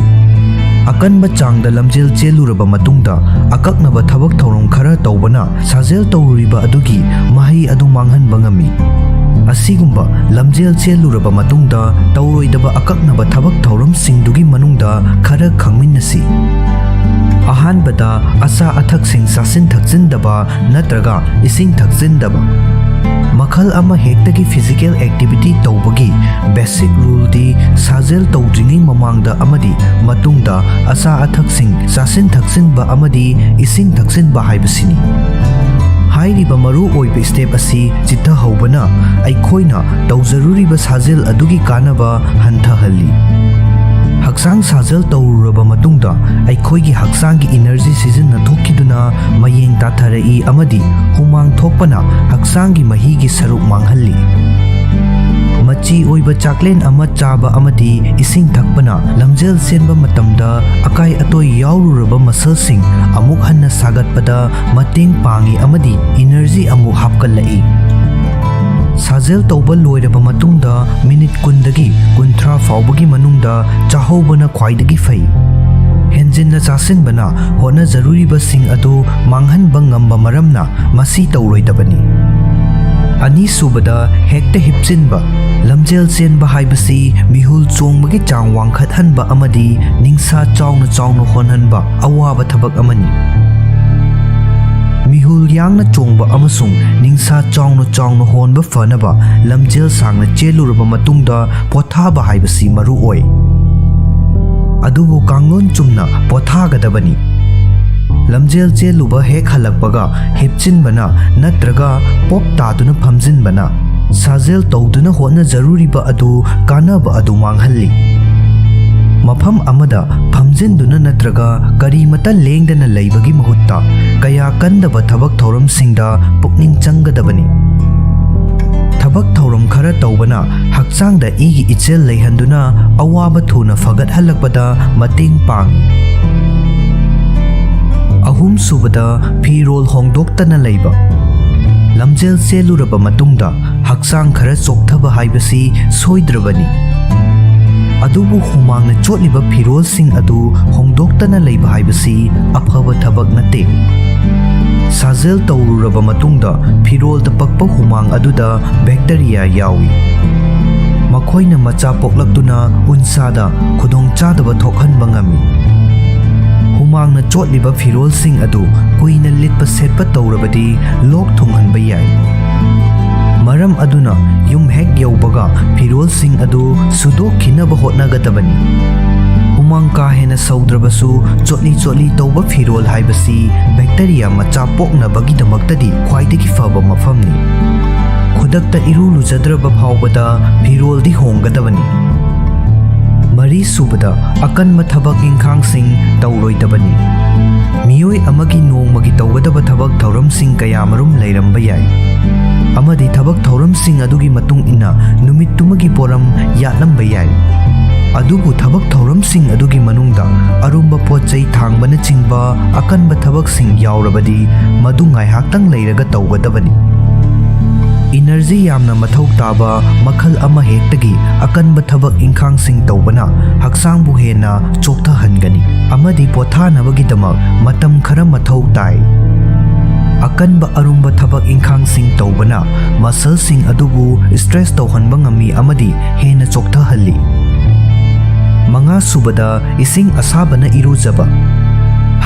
ꯑꯀꯟꯕ ꯆꯥꯡꯗ ꯂꯝꯖꯦꯜ ꯆꯦꯜꯂꯨꯔꯕ ꯃꯇꯨꯡꯗ ꯑꯀꯛꯅꯕ ꯊꯕꯛ ꯊꯧꯔꯝ ꯈꯔ ꯇꯧꯕꯅ ꯁꯥꯖꯦꯜ ꯇꯧꯔꯨꯔꯤꯕ ꯑꯗꯨꯒꯤ ꯃꯍꯩ ꯑꯗꯨ ꯃꯥꯡꯍꯟꯕ ꯉꯝꯃꯤ꯫ ꯑꯁꯤꯒꯨꯝꯕ ꯂꯝꯖꯦꯜ ꯆꯦꯜꯂꯨꯔꯕ ꯃꯇꯨꯡꯗ ꯇꯧꯔꯣꯏꯗꯕ ꯑꯀꯛꯅꯕ ꯊꯕꯛ ꯊꯧꯔꯝꯁꯤꯡꯗꯨꯒꯤ ꯃꯅꯨꯡꯗ ꯈꯔ ꯈꯪꯃꯤꯟꯅꯁꯤ꯫ ꯑꯍꯥꯟꯕꯗ, ꯑꯆꯥ ꯑꯊꯛꯁꯤꯡ ꯆꯥꯁꯤꯟ ꯊꯛꯆꯤꯟꯗꯕ ꯅꯠꯇ꯭ꯔꯒ ꯏꯁꯤꯡ ꯊꯛꯆꯤꯟꯗꯕ꯫ ꯃꯈꯜ ꯑꯃ ꯍꯦꯛꯇꯒꯤ physical activity ꯇꯧꯕꯒꯤ basic ruleꯗꯤ ꯁꯥꯖꯦꯜ ꯇꯧꯗ꯭ꯔꯤꯉꯩ ꯃꯃꯥꯡꯗ ꯑꯃꯗꯤ ꯃꯇꯨꯡꯗ ꯑꯆꯥ ꯑꯊꯛꯁꯤꯡ ꯆꯥꯁꯤꯟ ꯊꯛꯆꯤꯟꯕ ꯑꯃꯗꯤ ꯏꯁꯤꯡ ꯊꯛꯆꯤꯟꯕ ꯍꯥꯏꯕꯁꯤꯅꯤ꯫ ꯍꯥꯏꯔꯤꯕ ꯃꯔꯨ ꯑꯣꯏꯕ step ꯑꯁꯤ ꯆꯤꯠꯊꯍꯧꯕꯅ ꯑꯩꯈꯣꯏꯅ ꯇꯧꯖꯔꯨꯔꯤꯕ ꯁꯥꯖꯦꯜ ꯑꯗꯨꯒꯤ ꯀꯥꯟꯅꯕ ꯍꯟꯊꯍꯜꯂꯤ꯫ ꯍꯛꯆꯥꯡ ꯁꯥꯖꯦꯜ ꯇꯧꯔꯨꯔꯕ ꯃꯇꯨꯡꯗ ꯑꯩꯈꯣꯏꯒꯤ ꯍꯛꯆꯥꯡꯒꯤ energy ꯁꯤꯖꯤꯟꯅꯊꯣꯛꯈꯤꯗꯨꯅ ꯃꯌꯦꯡ ꯇꯥꯊꯔꯛꯏ ꯑꯃꯗꯤ ꯍꯨꯃꯥꯡ ꯊꯣꯛꯄꯅ ꯍꯛꯆꯥꯡꯒꯤ ꯃꯍꯤꯒꯤ ꯁꯔꯨꯛ ꯃꯥꯡꯍꯜꯂꯤ꯫ ꯃꯆꯤ ꯑꯣꯏꯕ ꯆꯥꯛꯂꯦꯟ ꯑꯃ ꯆꯥꯕ ꯑꯃꯗꯤ ꯏꯁꯤꯡ ꯊꯛꯄꯅ ꯂꯝꯖꯦꯜ ꯆꯦꯟꯕ ꯃꯇꯝꯗ ꯑꯀꯥꯏ ꯑꯇꯣꯏ ꯌꯥꯎꯔꯨꯔꯕ muscleꯁꯤꯡ ꯑꯃꯨꯛ ꯍꯟꯅ ꯁꯥꯒꯠꯄꯗ ꯃꯇꯦꯡ ꯄꯥꯡꯏ ꯑꯃꯗꯤ energy ꯑꯃꯨꯛ ꯍꯥꯞꯀꯠꯂꯛꯏ꯫ ꯁꯥꯖꯦꯜ ꯇꯧꯕ ꯂꯣꯏꯔꯕ ꯃꯇꯨꯡꯗ ꯃꯤꯅꯤꯠ ꯀꯨꯟꯗꯒꯤ ꯀꯨꯟꯊ꯭ꯔꯥ ꯐꯥꯎꯕꯒꯤ ꯃꯅꯨꯡꯗ ꯆꯥꯍꯧꯕꯅ ꯈ꯭ꯋꯥꯏꯗꯒꯤ ꯐꯩ꯫ ꯍꯦꯟꯖꯤꯟꯅ ꯆꯥꯁꯤꯟꯕꯅ ꯍꯣꯠꯅꯖꯔꯨꯔꯤꯕꯁꯤꯡ ꯑꯗꯨ ꯃꯥꯡꯍꯟꯕ ꯉꯝꯕ ꯃꯔꯝꯅ ꯃꯁꯤ ꯇꯧꯔꯣꯏꯗꯕꯅꯤ꯫ ꯑꯅꯤꯁꯨꯕꯗ, ꯍꯦꯛꯇ ꯍꯤꯞꯆꯤꯟꯕ꯫ ꯂꯝꯖꯦꯜ ꯆꯦꯟꯕ ꯍꯥꯏꯕꯁꯤ ꯃꯤꯍꯨꯜ ꯆꯣꯡꯕꯒꯤ ꯆꯥꯡ ꯋꯥꯡꯈꯠꯍꯟꯕ ꯑꯃꯗꯤ ꯅꯤꯡꯁꯥ ꯆꯥꯎꯅ ꯆꯥꯎꯅ ꯍꯣꯟꯍꯟꯕ ꯑꯋꯥꯕ ꯊꯕꯛ ꯑꯃꯅꯤ꯫ ꯃꯤꯍꯨꯜ ꯌꯥꯡꯅ ꯆꯣꯡꯕ ꯑꯃꯁꯨꯡ ꯅꯤꯡꯁꯥ ꯆꯥꯎꯅ ꯆꯥꯎꯅ ꯍꯣꯟꯕ ꯐꯅꯕ ꯂꯝꯖꯦꯜ ꯁꯥꯡꯅ ꯆꯦꯜꯂꯨꯔꯕ ꯃꯇꯨꯡꯗ ꯄꯣꯊꯥꯕ ꯍꯥꯏꯕꯁꯤ ꯃꯔꯨ ꯑꯣꯏ꯫ ꯑꯗꯨꯕꯨ ꯀꯥꯡꯂꯣꯟ ꯆꯨꯝꯅ ꯄꯣꯊꯥꯒꯗꯕꯅꯤ꯫ ꯂꯝꯖꯦꯜ ꯆꯦꯜꯂꯨꯕ ꯍꯦꯛ ꯍꯜꯂꯛꯄꯒ ꯍꯤꯞꯆꯤꯟꯕꯅ ꯅꯠꯇ꯭ꯔꯒ ꯄꯣꯞ ꯇꯥꯗꯨꯅ ꯐꯝꯖꯤꯟꯕꯅ ꯁꯥꯖꯦꯜ ꯇꯧꯗꯨꯅ ꯍꯣꯠꯅꯖꯔꯨꯔꯤꯕ ꯑꯗꯨ ꯀꯥꯟꯅꯕ ꯑꯗꯨ ꯃꯥꯡꯍꯜꯂꯤ꯫ ꯃꯐꯝ ꯑꯃꯗ ꯐꯝꯖꯤꯟꯗꯨꯅ ꯅꯠꯇ꯭ꯔꯒ ꯀꯔꯤꯃꯇ ꯂꯦꯡꯗꯅ ꯂꯩꯕꯒꯤ ꯃꯍꯨꯠꯇ ꯀꯌꯥ ꯀꯟꯗꯕ ꯊꯕꯛ ꯊꯧꯔꯝꯁꯤꯡꯗ ꯄꯨꯛꯅꯤꯡ ꯆꯪꯒꯗꯕꯅꯤ꯫ ꯊꯕꯛ ꯊꯧꯔꯝ ꯈꯔ ꯇꯧꯕꯅ ꯍꯛꯆꯥꯡꯗ ꯏꯒꯤ ꯏꯆꯦꯜ ꯂꯩꯍꯟꯗꯨꯅ ꯑꯋꯥꯕ ꯊꯨꯅ ꯐꯒꯠꯍꯜꯂꯛꯄꯗ ꯃꯇꯦꯡ ꯄꯥꯡꯏ꯫ ꯑꯍꯨꯝꯁꯨꯕꯗ, ꯐꯤꯔꯣꯜ ꯍꯣꯡꯗꯣꯛꯇꯅ ꯂꯩꯕ꯫ ꯂꯝꯖꯦꯜ ꯆꯦꯜꯂꯨꯔꯕ ꯃꯇꯨꯡꯗ ꯍꯛꯆꯥꯡ ꯈꯔ ꯆꯣꯛꯊꯕ ꯍꯥꯏꯕꯁꯤ ꯁꯣꯏꯗ꯭ꯔꯕꯅꯤ꯫ ꯑꯗꯨꯕꯨ ꯍꯨꯃꯥꯡꯅ ꯆꯣꯠꯂꯤꯕ ꯐꯤꯔꯣꯜꯁꯤꯡ ꯑꯗꯨ ꯍꯣꯡꯗꯣꯛꯇꯅ ꯂꯩꯕ ꯍꯥꯏꯕꯁꯤ ꯑꯐꯕ ꯊꯕꯛ ꯅꯠꯇꯦ꯫ ꯁꯥꯖꯦꯜ ꯇꯧꯔꯨꯔꯕ ꯃꯇꯨꯡꯗ ꯐꯤꯔꯣꯜꯗ ꯄꯛꯄ ꯍꯨꯃꯥꯡ ꯑꯗꯨꯗ ꯕꯦꯛꯇꯔꯤꯌꯥ ꯌꯥꯎꯏ꯫ ꯃꯈꯣꯏꯅ ꯃꯆꯥ ꯄꯣꯛꯂꯛꯇꯨꯅ ꯎꯟꯁꯥꯗ ꯈꯨꯗꯣꯡꯆꯥꯗꯕ ꯊꯣꯛꯍꯟꯕ ꯉꯝꯃꯤ꯫ ꯍꯨꯃꯥꯡꯅ ꯆꯣꯠꯂꯤꯕ ꯐꯤꯔꯣꯜꯁꯤꯡ ꯑꯗꯨ ꯀꯨꯏꯅ ꯂꯤꯠꯄ ꯁꯦꯠꯄ ꯇꯧꯔꯕꯗꯤ ꯂꯣꯛ ꯊꯨꯡꯍꯟꯕ ꯌꯥꯏ꯫ ꯃꯔꯝ ꯑꯗꯨꯅ ꯌꯨꯝ ꯍꯦꯛ ꯌꯧꯕꯒ ꯐꯤꯔꯣꯜꯁꯤꯡ ꯑꯗꯨ ꯁꯨꯗꯣꯛꯈꯤꯅꯕ ꯍꯣꯠꯅꯒꯗꯕꯅꯤ꯫ ꯍꯨꯃꯥꯡ ꯀꯥ ꯍꯦꯟꯅ ꯁꯧꯗ꯭ꯔꯕꯁꯨ, ꯆꯣꯠꯂꯤ ꯆꯣꯠꯂꯤ ꯇꯧꯕ ꯐꯤꯔꯣꯜ ꯍꯥꯏꯕꯁꯤ ꯕꯦꯛꯇꯔꯤꯌꯥ ꯃꯆꯥ ꯄꯣꯛꯅꯕꯒꯤꯗꯃꯛꯇꯗꯤ ꯈ꯭ꯋꯥꯏꯗꯒꯤ ꯐꯕ ꯃꯐꯝꯅꯤ꯫ ꯈꯨꯗꯛꯇ ꯏꯔꯨ ꯂꯨꯖꯗ꯭ꯔꯕ ꯐꯥꯎꯕꯗ ꯐꯤꯔꯣꯜꯗꯤ ꯍꯣꯡꯒꯗꯕꯅꯤ꯫ ꯃꯔꯤꯁꯨꯕꯗ, ꯑꯀꯟꯕ ꯊꯕꯛ ꯏꯪꯈꯥꯡꯁꯤꯡ ꯇꯧꯔꯣꯏꯗꯕꯅꯤ꯫ ꯃꯤꯑꯣꯏ ꯑꯃꯒꯤ ꯅꯣꯡꯃꯒꯤ ꯇꯧꯒꯗꯕ ꯊꯕꯛ ꯊꯧꯔꯝꯁꯤꯡ ꯀꯌꯥꯃꯔꯨꯝ ꯂꯩꯔꯝꯕ ꯌꯥꯏ, ꯑꯃꯗꯤ ꯊꯕꯛ ꯊꯧꯔꯝꯁꯤꯡ ꯑꯗꯨꯒꯤ ꯃꯇꯨꯡ ꯏꯟꯅ ꯅꯨꯃꯤꯠꯇꯨꯃꯒꯤ ꯄꯣꯠꯂꯝ ꯌꯥꯠꯂꯝꯕ ꯌꯥꯏ꯫ ꯑꯗꯨꯕꯨ ꯊꯕꯛ ꯊꯧꯔꯝꯁꯤꯡ ꯑꯗꯨꯒꯤ ꯃꯅꯨꯡꯗ ꯑꯔꯨꯝꯕ ꯄꯣꯠ ꯆꯩ ꯊꯥꯡꯕꯅꯆꯤꯡꯕ ꯑꯀꯟꯕ ꯊꯕꯛꯁꯤꯡ ꯌꯥꯎꯔꯕꯗꯤ, ꯃꯗꯨ ꯉꯥꯏꯍꯥꯛꯇꯪ ꯂꯩꯔꯒ ꯇꯧꯒꯗꯕꯅꯤ꯫ ꯏꯅꯔꯖꯤ ꯌꯥꯝꯅ ꯃꯊꯧ ꯇꯥꯕ ꯃꯈꯜ ꯑꯃꯍꯦꯛꯇꯒꯤ ꯑꯀꯟꯕ ꯊꯕꯛ ꯏꯪꯈꯥꯡꯁꯤꯡ ꯇꯧꯕꯅ ꯍꯛꯆꯥꯡꯕꯨ ꯍꯦꯟꯅ ꯆꯣꯛꯊꯍꯟꯒꯅꯤ ꯑꯃꯗꯤ ꯄꯣꯊꯥꯅꯕꯒꯤꯗꯃꯛ ꯃꯇꯝ ꯈꯔ ꯃꯊꯧ ꯇꯥꯏ꯫ ꯑꯀꯟꯕ ꯑꯔꯨꯝꯕ ꯊꯕꯛ ꯏꯪꯈꯥꯡꯁꯤꯡ ꯇꯧꯕꯅ ꯃꯁꯜꯁꯤꯡ ꯑꯗꯨꯕꯨ ꯁ꯭ꯇꯔꯦꯁ ꯇꯧꯍꯟꯕ ꯉꯝꯃꯤ ꯑꯃꯗꯤ ꯍꯦꯟꯅ ꯆꯣꯛꯊꯍꯜꯂꯤ꯫ ꯃꯉꯥꯁꯨꯕꯗ, ꯏꯁꯤꯡ ꯑꯁꯥꯕꯅ ꯏꯔꯨꯖꯕ꯫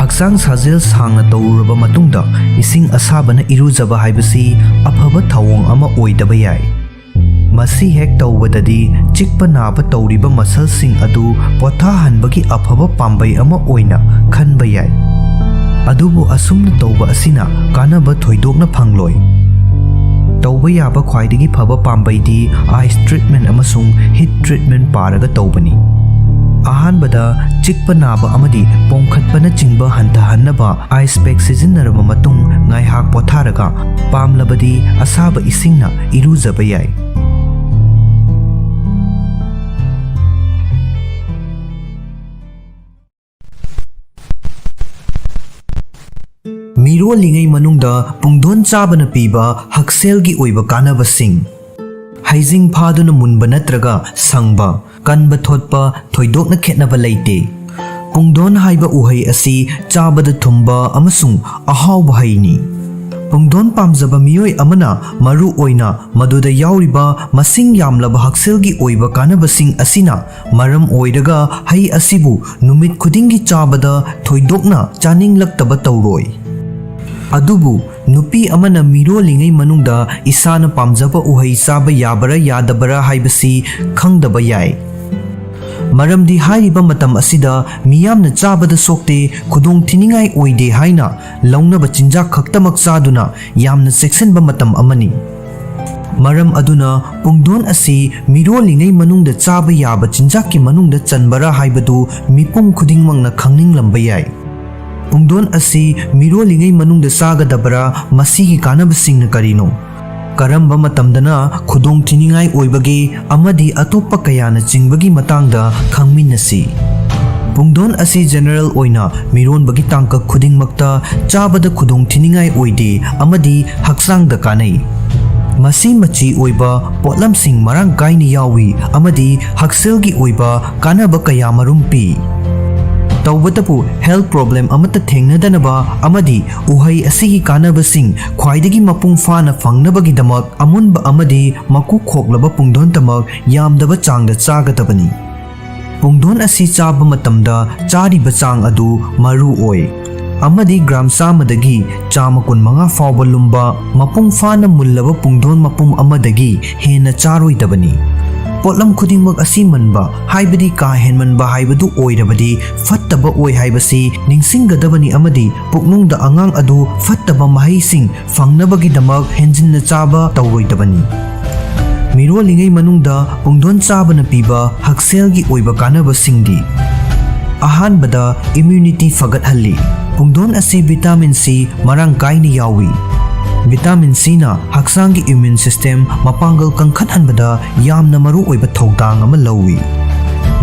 ꯍꯛꯆꯥꯡ ꯁꯥꯖꯦꯜ ꯁꯥꯡꯅ ꯇꯧꯔꯨꯔꯕ ꯃꯇꯨꯡꯗ ꯏꯁꯤꯡ ꯑꯁꯥꯕꯅ ꯏꯔꯨꯖꯕ ꯍꯥꯏꯕꯁꯤ ꯑꯐꯕ ꯊꯧꯑꯣꯡ ꯑꯃ ꯑꯣꯏꯗꯕ ꯌꯥꯏ꯫ ꯃꯁꯤ ꯍꯦꯛ ꯇꯧꯕꯗꯗꯤ ꯆꯤꯛꯄ ꯅꯥꯕ ꯇꯧꯔꯤꯕ ꯃꯁꯜꯁꯤꯡ ꯑꯗꯨ ꯄꯣꯊꯥꯍꯟꯕꯒꯤ ꯑꯐꯕ ꯄꯥꯝꯕꯩ ꯑꯃ ꯑꯣꯏꯅ ꯈꯟꯕ ꯌꯥꯏ꯫ ꯑꯗꯨꯕꯨ ꯑꯁꯨꯝꯅ ꯇꯧꯕ ꯑꯁꯤꯅ ꯀꯥꯟꯅꯕ ꯊꯣꯏꯗꯣꯛꯅ ꯐꯪꯂꯣꯏ꯫ ꯇꯧꯕ ꯌꯥꯕ ꯈ꯭ꯋꯥꯏꯗꯒꯤ ꯐꯕ ꯄꯥꯝꯕꯩꯗꯤ ꯑꯥꯏꯁ ꯇ꯭ꯔꯤꯠꯃꯦꯟ ꯑꯃꯁꯨꯡ ꯍꯤꯠ ꯇ꯭ꯔꯤꯠꯃꯦꯟ ꯄꯥꯔꯒ ꯇꯧꯕꯅꯤ꯫ ꯑꯍꯥꯟꯕꯗ, ꯆꯤꯛꯄ ꯅꯥꯕ ꯑꯃꯗꯤ ꯄꯣꯝꯈꯠꯄꯅꯆꯤꯡꯕ ꯍꯟꯊꯍꯟꯅꯕ ꯑꯥꯏꯁ ꯄꯦꯛ ꯁꯤꯖꯤꯟꯅꯔꯕ ꯃꯇꯨꯡ ꯉꯥꯏꯍꯥꯛ ꯄꯣꯊꯥꯔꯒ, ꯄꯥꯝꯂꯕꯗꯤ ꯑꯁꯥꯕ ꯏꯁꯤꯡꯅ ꯏꯔꯨꯖꯕ ꯌꯥꯏ꯫ ꯃꯤꯔꯣꯜꯂꯤꯉꯩ ꯃꯅꯨꯡꯗ ꯄꯨꯡꯗꯣꯟ ꯆꯥꯕꯅ ꯄꯤꯕ ꯍꯛꯁꯦꯜꯒꯤ ꯑꯣꯏꯕ ꯀꯥꯟꯅꯕꯁꯤꯡ꯫ ꯍꯩꯖꯤꯡ ꯐꯥꯗꯨꯅ ꯃꯨꯟꯕ ꯅꯠꯇ꯭ꯔꯒ ꯁꯪꯕ, ꯀꯟꯕ ꯊꯣꯠꯄ ꯊꯣꯏꯗꯣꯛꯅ ꯈꯦꯠꯅꯕ ꯂꯩꯇꯦ꯫ ꯄꯨꯡꯗꯣꯟ ꯍꯥꯏꯕ ꯎꯍꯩ ꯑꯁꯤ ꯆꯥꯕꯗ ꯊꯨꯝꯕ ꯑꯃꯁꯨꯡ ꯑꯍꯥꯎꯕ ꯍꯩꯅꯤ꯫ ꯄꯨꯡꯗꯣꯟ ꯄꯥꯝꯖꯕ ꯃꯤꯑꯣꯏ ꯑꯃꯅ ꯃꯔꯨ ꯑꯣꯏꯅ ꯃꯗꯨꯗ ꯌꯥꯎꯔꯤꯕ ꯃꯁꯤꯡ ꯌꯥꯝꯂꯕ ꯍꯛꯁꯦꯜꯒꯤ ꯑꯣꯏꯕ ꯀꯥꯟꯅꯕꯁꯤꯡ ꯑꯁꯤꯅ ꯃꯔꯝ ꯑꯣꯏꯔꯒ ꯍꯩ ꯑꯁꯤꯕꯨ ꯅꯨꯃꯤꯠ ꯈꯨꯗꯤꯡꯒꯤ ꯆꯥꯕꯗ ꯊꯣꯏꯗꯣꯛꯅ ꯆꯥꯅꯤꯡꯂꯛꯇꯕ ꯇꯧꯔꯣꯏ꯫ ꯑꯗꯨꯕꯨ ꯅꯨꯄꯤ ꯑꯃꯅ ꯃꯤꯔꯣꯜꯂꯤꯉꯩ ꯃꯅꯨꯡꯗ ꯏꯁꯥꯅ ꯄꯥꯝꯖꯕ ꯎꯍꯩ ꯆꯥꯕ ꯌꯥꯕꯔꯥ ꯌꯥꯗꯕꯔꯥ ꯍꯥꯏꯕꯁꯤ ꯈꯪꯗꯕ ꯌꯥꯏ꯫ ꯃꯔꯝꯗꯤ ꯍꯥꯏꯔꯤꯕ ꯃꯇꯝ ꯑꯁꯤꯗ ꯃꯤꯌꯥꯝꯅ ꯆꯥꯕꯗ ꯁꯣꯛꯇꯦ, ꯈꯨꯗꯣꯡ ꯊꯤꯅꯤꯡꯉꯥꯏ ꯑꯣꯏꯗꯦ ꯍꯥꯏꯅ ꯂꯧꯅꯕ ꯆꯤꯟꯖꯥꯛ ꯈꯛꯇꯃꯛ ꯆꯥꯗꯨꯅ ꯌꯥꯝꯅ ꯆꯦꯛꯁꯤꯟꯕ ꯃꯇꯝ ꯑꯃꯅꯤ꯫ ꯃꯔꯝ ꯑꯗꯨꯅ ꯄꯨꯡꯗꯣꯟ ꯑꯁꯤ ꯃꯤꯔꯣꯜꯂꯤꯉꯩ ꯃꯅꯨꯡꯗ ꯆꯥꯕ ꯌꯥꯕ ꯆꯤꯟꯖꯥꯛꯀꯤ ꯃꯅꯨꯡꯗ ꯆꯟꯕꯔꯥ ꯍꯥꯏꯕꯗꯨ ꯃꯤꯄꯨꯝ ꯈꯨꯗꯤꯡꯃꯛꯅ ꯈꯪꯅꯤꯡꯂꯝꯕ ꯌꯥꯏ꯫ ꯄꯨꯡꯗꯣꯟ ꯑꯁꯤ ꯃꯤꯔꯣꯜꯂꯤꯉꯩ ꯃꯅꯨꯡꯗ ꯆꯥꯒꯗꯕꯔꯥ? ꯃꯁꯤꯒꯤ ꯀꯥꯟꯅꯕꯁꯤꯡꯅ ꯀꯔꯤꯅꯣ? ꯀꯔꯝꯕ ꯃꯇꯝꯗꯅ ꯈꯨꯗꯣꯡ ꯊꯤꯅꯤꯡꯉꯥꯏ ꯑꯣꯏꯕꯒꯦ? ꯑꯃꯗꯤ ꯑꯇꯣꯞꯄ ꯀꯌꯥꯅ ꯆꯤꯡꯕꯒꯤ ꯃꯇꯥꯡꯗ ꯈꯪꯃꯤꯟꯅꯁꯤ꯫ ꯄꯨꯡꯗꯣꯟ ꯑꯁꯤ ꯖꯦꯅꯔꯦꯜ ꯑꯣꯏꯅ ꯃꯤꯔꯣꯟꯕꯒꯤ ꯇꯥꯡꯀꯛ ꯈꯨꯗꯤꯡꯃꯛꯇ ꯆꯥꯕꯗ ꯈꯨꯗꯣꯡ ꯊꯤꯅꯤꯡꯉꯥꯏ ꯑꯣꯏꯗꯦ ꯑꯃꯗꯤ ꯍꯛꯆꯥꯡꯗ ꯀꯥꯟꯅꯩ꯫ ꯃꯁꯤ ꯃꯆꯤ ꯑꯣꯏꯕ ꯄꯣꯠꯂꯝꯁꯤꯡ ꯃꯔꯥꯡ ꯀꯥꯏꯅ ꯌꯥꯎꯏ ꯑꯃꯗꯤ ꯍꯛꯁꯦꯜꯒꯤ ꯑꯣꯏꯕ ꯀꯥꯟꯅꯕ ꯀꯌꯥ ꯃꯔꯨꯝ ꯄꯤ꯫ ꯇꯧꯕꯇꯕꯨ health problem ꯑꯃꯠꯇ ꯊꯦꯡꯅꯗꯅꯕ ꯑꯃꯗꯤ ꯎꯍꯩ ꯑꯁꯤꯒꯤ ꯀꯥꯟꯅꯕꯁꯤꯡ ꯈ꯭ꯋꯥꯏꯗꯒꯤ ꯃꯄꯨꯡ ꯐꯥꯅ ꯐꯪꯅꯕꯒꯤꯗꯃꯛ ꯑꯃꯨꯟꯕ ꯑꯃꯗꯤ ꯃꯀꯨ ꯈꯣꯛꯂꯕ ꯄꯨꯡꯗꯣꯟꯇꯃꯛ ꯌꯥꯝꯗꯕ ꯆꯥꯡꯗ ꯆꯥꯒꯗꯕꯅꯤ꯫ ꯄꯨꯡꯗꯣꯟ ꯑꯁꯤ ꯆꯥꯕ ꯃꯇꯝꯗ ꯆꯥꯔꯤꯕ ꯆꯥꯡ ꯑꯗꯨ ꯃꯔꯨ ꯑꯣꯏ, ꯑꯃꯗꯤ ꯒ꯭ꯔꯥꯝ ꯆꯥꯝꯃꯗꯒꯤ ꯆꯥꯝꯃ ꯀꯨꯟꯃꯉꯥ ꯐꯥꯎꯕ ꯂꯨꯝꯕ ꯃꯄꯨꯡ ꯐꯥꯅ ꯃꯨꯜꯂꯕ ꯄꯨꯡꯗꯣꯟ ꯃꯄꯨꯝ ꯑꯃꯗꯒꯤ ꯍꯦꯟꯅ ꯆꯥꯔꯣꯏꯗꯕꯅꯤ꯫ ꯄꯣꯠꯂꯝ ꯈꯨꯗꯤꯡꯃꯛ ꯑꯁꯤ ꯃꯟꯕ, ꯍꯥꯏꯕꯗꯤ ꯀꯥ ꯍꯦꯟꯃꯟꯕ ꯍꯥꯏꯕꯗꯨ ꯑꯣꯏꯔꯕꯗꯤ ꯐꯠꯇꯕ ꯑꯣꯏ ꯍꯥꯏꯕꯁꯤ ꯅꯤꯡꯁꯤꯡꯒꯗꯕꯅꯤ ꯑꯃꯗꯤ ꯄꯨꯛꯅꯨꯡꯗ ꯑꯉꯥꯡ ꯑꯗꯨ ꯐꯠꯇꯕ ꯃꯍꯩꯁꯤꯡ ꯐꯪꯅꯕꯒꯤꯗꯃꯛ ꯍꯦꯟꯖꯤꯟꯅ ꯆꯥꯕ ꯇꯧꯔꯣꯏꯗꯕꯅꯤ꯫ ꯃꯤꯔꯣꯜꯂꯤꯉꯩ ꯃꯅꯨꯡꯗ ꯄꯨꯡꯗꯣꯟ ꯆꯥꯕꯅ ꯄꯤꯕ ꯍꯛꯁꯦꯜꯒꯤ ꯑꯣꯏꯕ ꯀꯥꯟꯅꯕꯁꯤꯡꯗꯤ: ꯑꯍꯥꯟꯕꯗ, immunity ꯐꯒꯠꯍꯜꯂꯤ꯫ ꯄꯨꯡꯗꯣꯟ ꯑꯁꯤ vitamin C ꯃꯔꯥꯡ ꯀꯥꯏꯅ ꯌꯥꯎꯏ꯫ Vitamin Cꯅ ꯍꯛꯆꯥꯡꯒꯤ immune system ꯃꯄꯥꯡꯒꯜ ꯀꯟꯈꯠꯍꯟꯕꯗ ꯌꯥꯝꯅ ꯃꯔꯨꯑꯣꯏꯕ ꯊꯧꯗꯥꯡ ꯑꯃ ꯂꯧꯏ꯫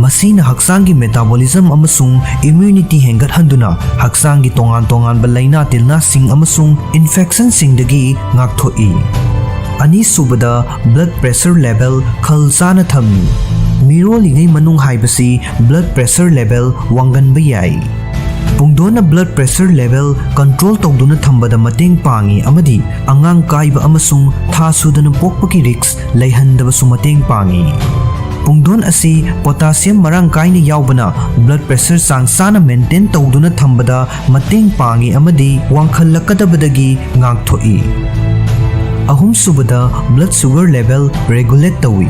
ꯃꯁꯤꯅ ꯍꯛꯆꯥꯡꯒꯤ metabolism ꯑꯃꯁꯨꯡ immunity ꯍꯦꯟꯒꯠꯍꯟꯗꯨꯅ ꯍꯛꯆꯥꯡꯒꯤ ꯇꯣꯉꯥꯟ ꯇꯣꯉꯥꯟꯕ ꯂꯥꯏꯅꯥ ꯇꯤꯜꯅꯥꯁꯤꯡ ꯑꯃꯁꯨꯡ infectionꯁꯤꯡꯗꯒꯤ ꯉꯥꯛꯊꯣꯛꯏ꯫ ꯑꯅꯤꯁꯨꯕꯗ, blood pressure level ꯈꯜ ꯆꯥꯅ ꯊꯝꯃꯤ꯫ ꯃꯤꯔꯣꯜꯂꯤꯉꯩ ꯃꯅꯨꯡ ꯍꯥꯏꯕꯁꯤ blood pressure level ꯋꯥꯡꯒꯟꯕ ꯌꯥꯏ꯫ ꯄꯨꯡꯗꯣꯟꯅ blood pressure level control ꯇꯧꯗꯨꯅ ꯊꯝꯕꯗ ꯃꯇꯦꯡ ꯄꯥꯡꯏ ꯑꯃꯗꯤ ꯑꯉꯥꯡ ꯀꯥꯏꯕ ꯑꯃꯁꯨꯡ ꯊꯥ ꯁꯨꯗꯅ ꯄꯣꯛꯄꯒꯤ risk ꯂꯩꯍꯟꯗꯕꯁꯨ ꯃꯇꯦꯡ ꯄꯥꯡꯏ꯫ ꯄꯨꯡꯗꯣꯟ ꯑꯁꯤ potassium ꯃꯔꯥꯡ ꯀꯥꯏꯅ ꯌꯥꯎꯕꯅ blood pressure ꯆꯥꯡ ꯆꯥꯅ maintain ꯇꯧꯗꯨꯅ ꯊꯝꯕꯗ ꯃꯇꯦꯡ ꯄꯥꯡꯏ ꯑꯃꯗꯤ ꯋꯥꯡꯈꯠꯂꯛꯀꯗꯕꯗꯒꯤ ꯉꯥꯛꯊꯣꯛꯏ꯫ ꯑꯍꯨꯝꯁꯨꯕꯗ, blood sugar level regulate ꯇꯧꯏ꯫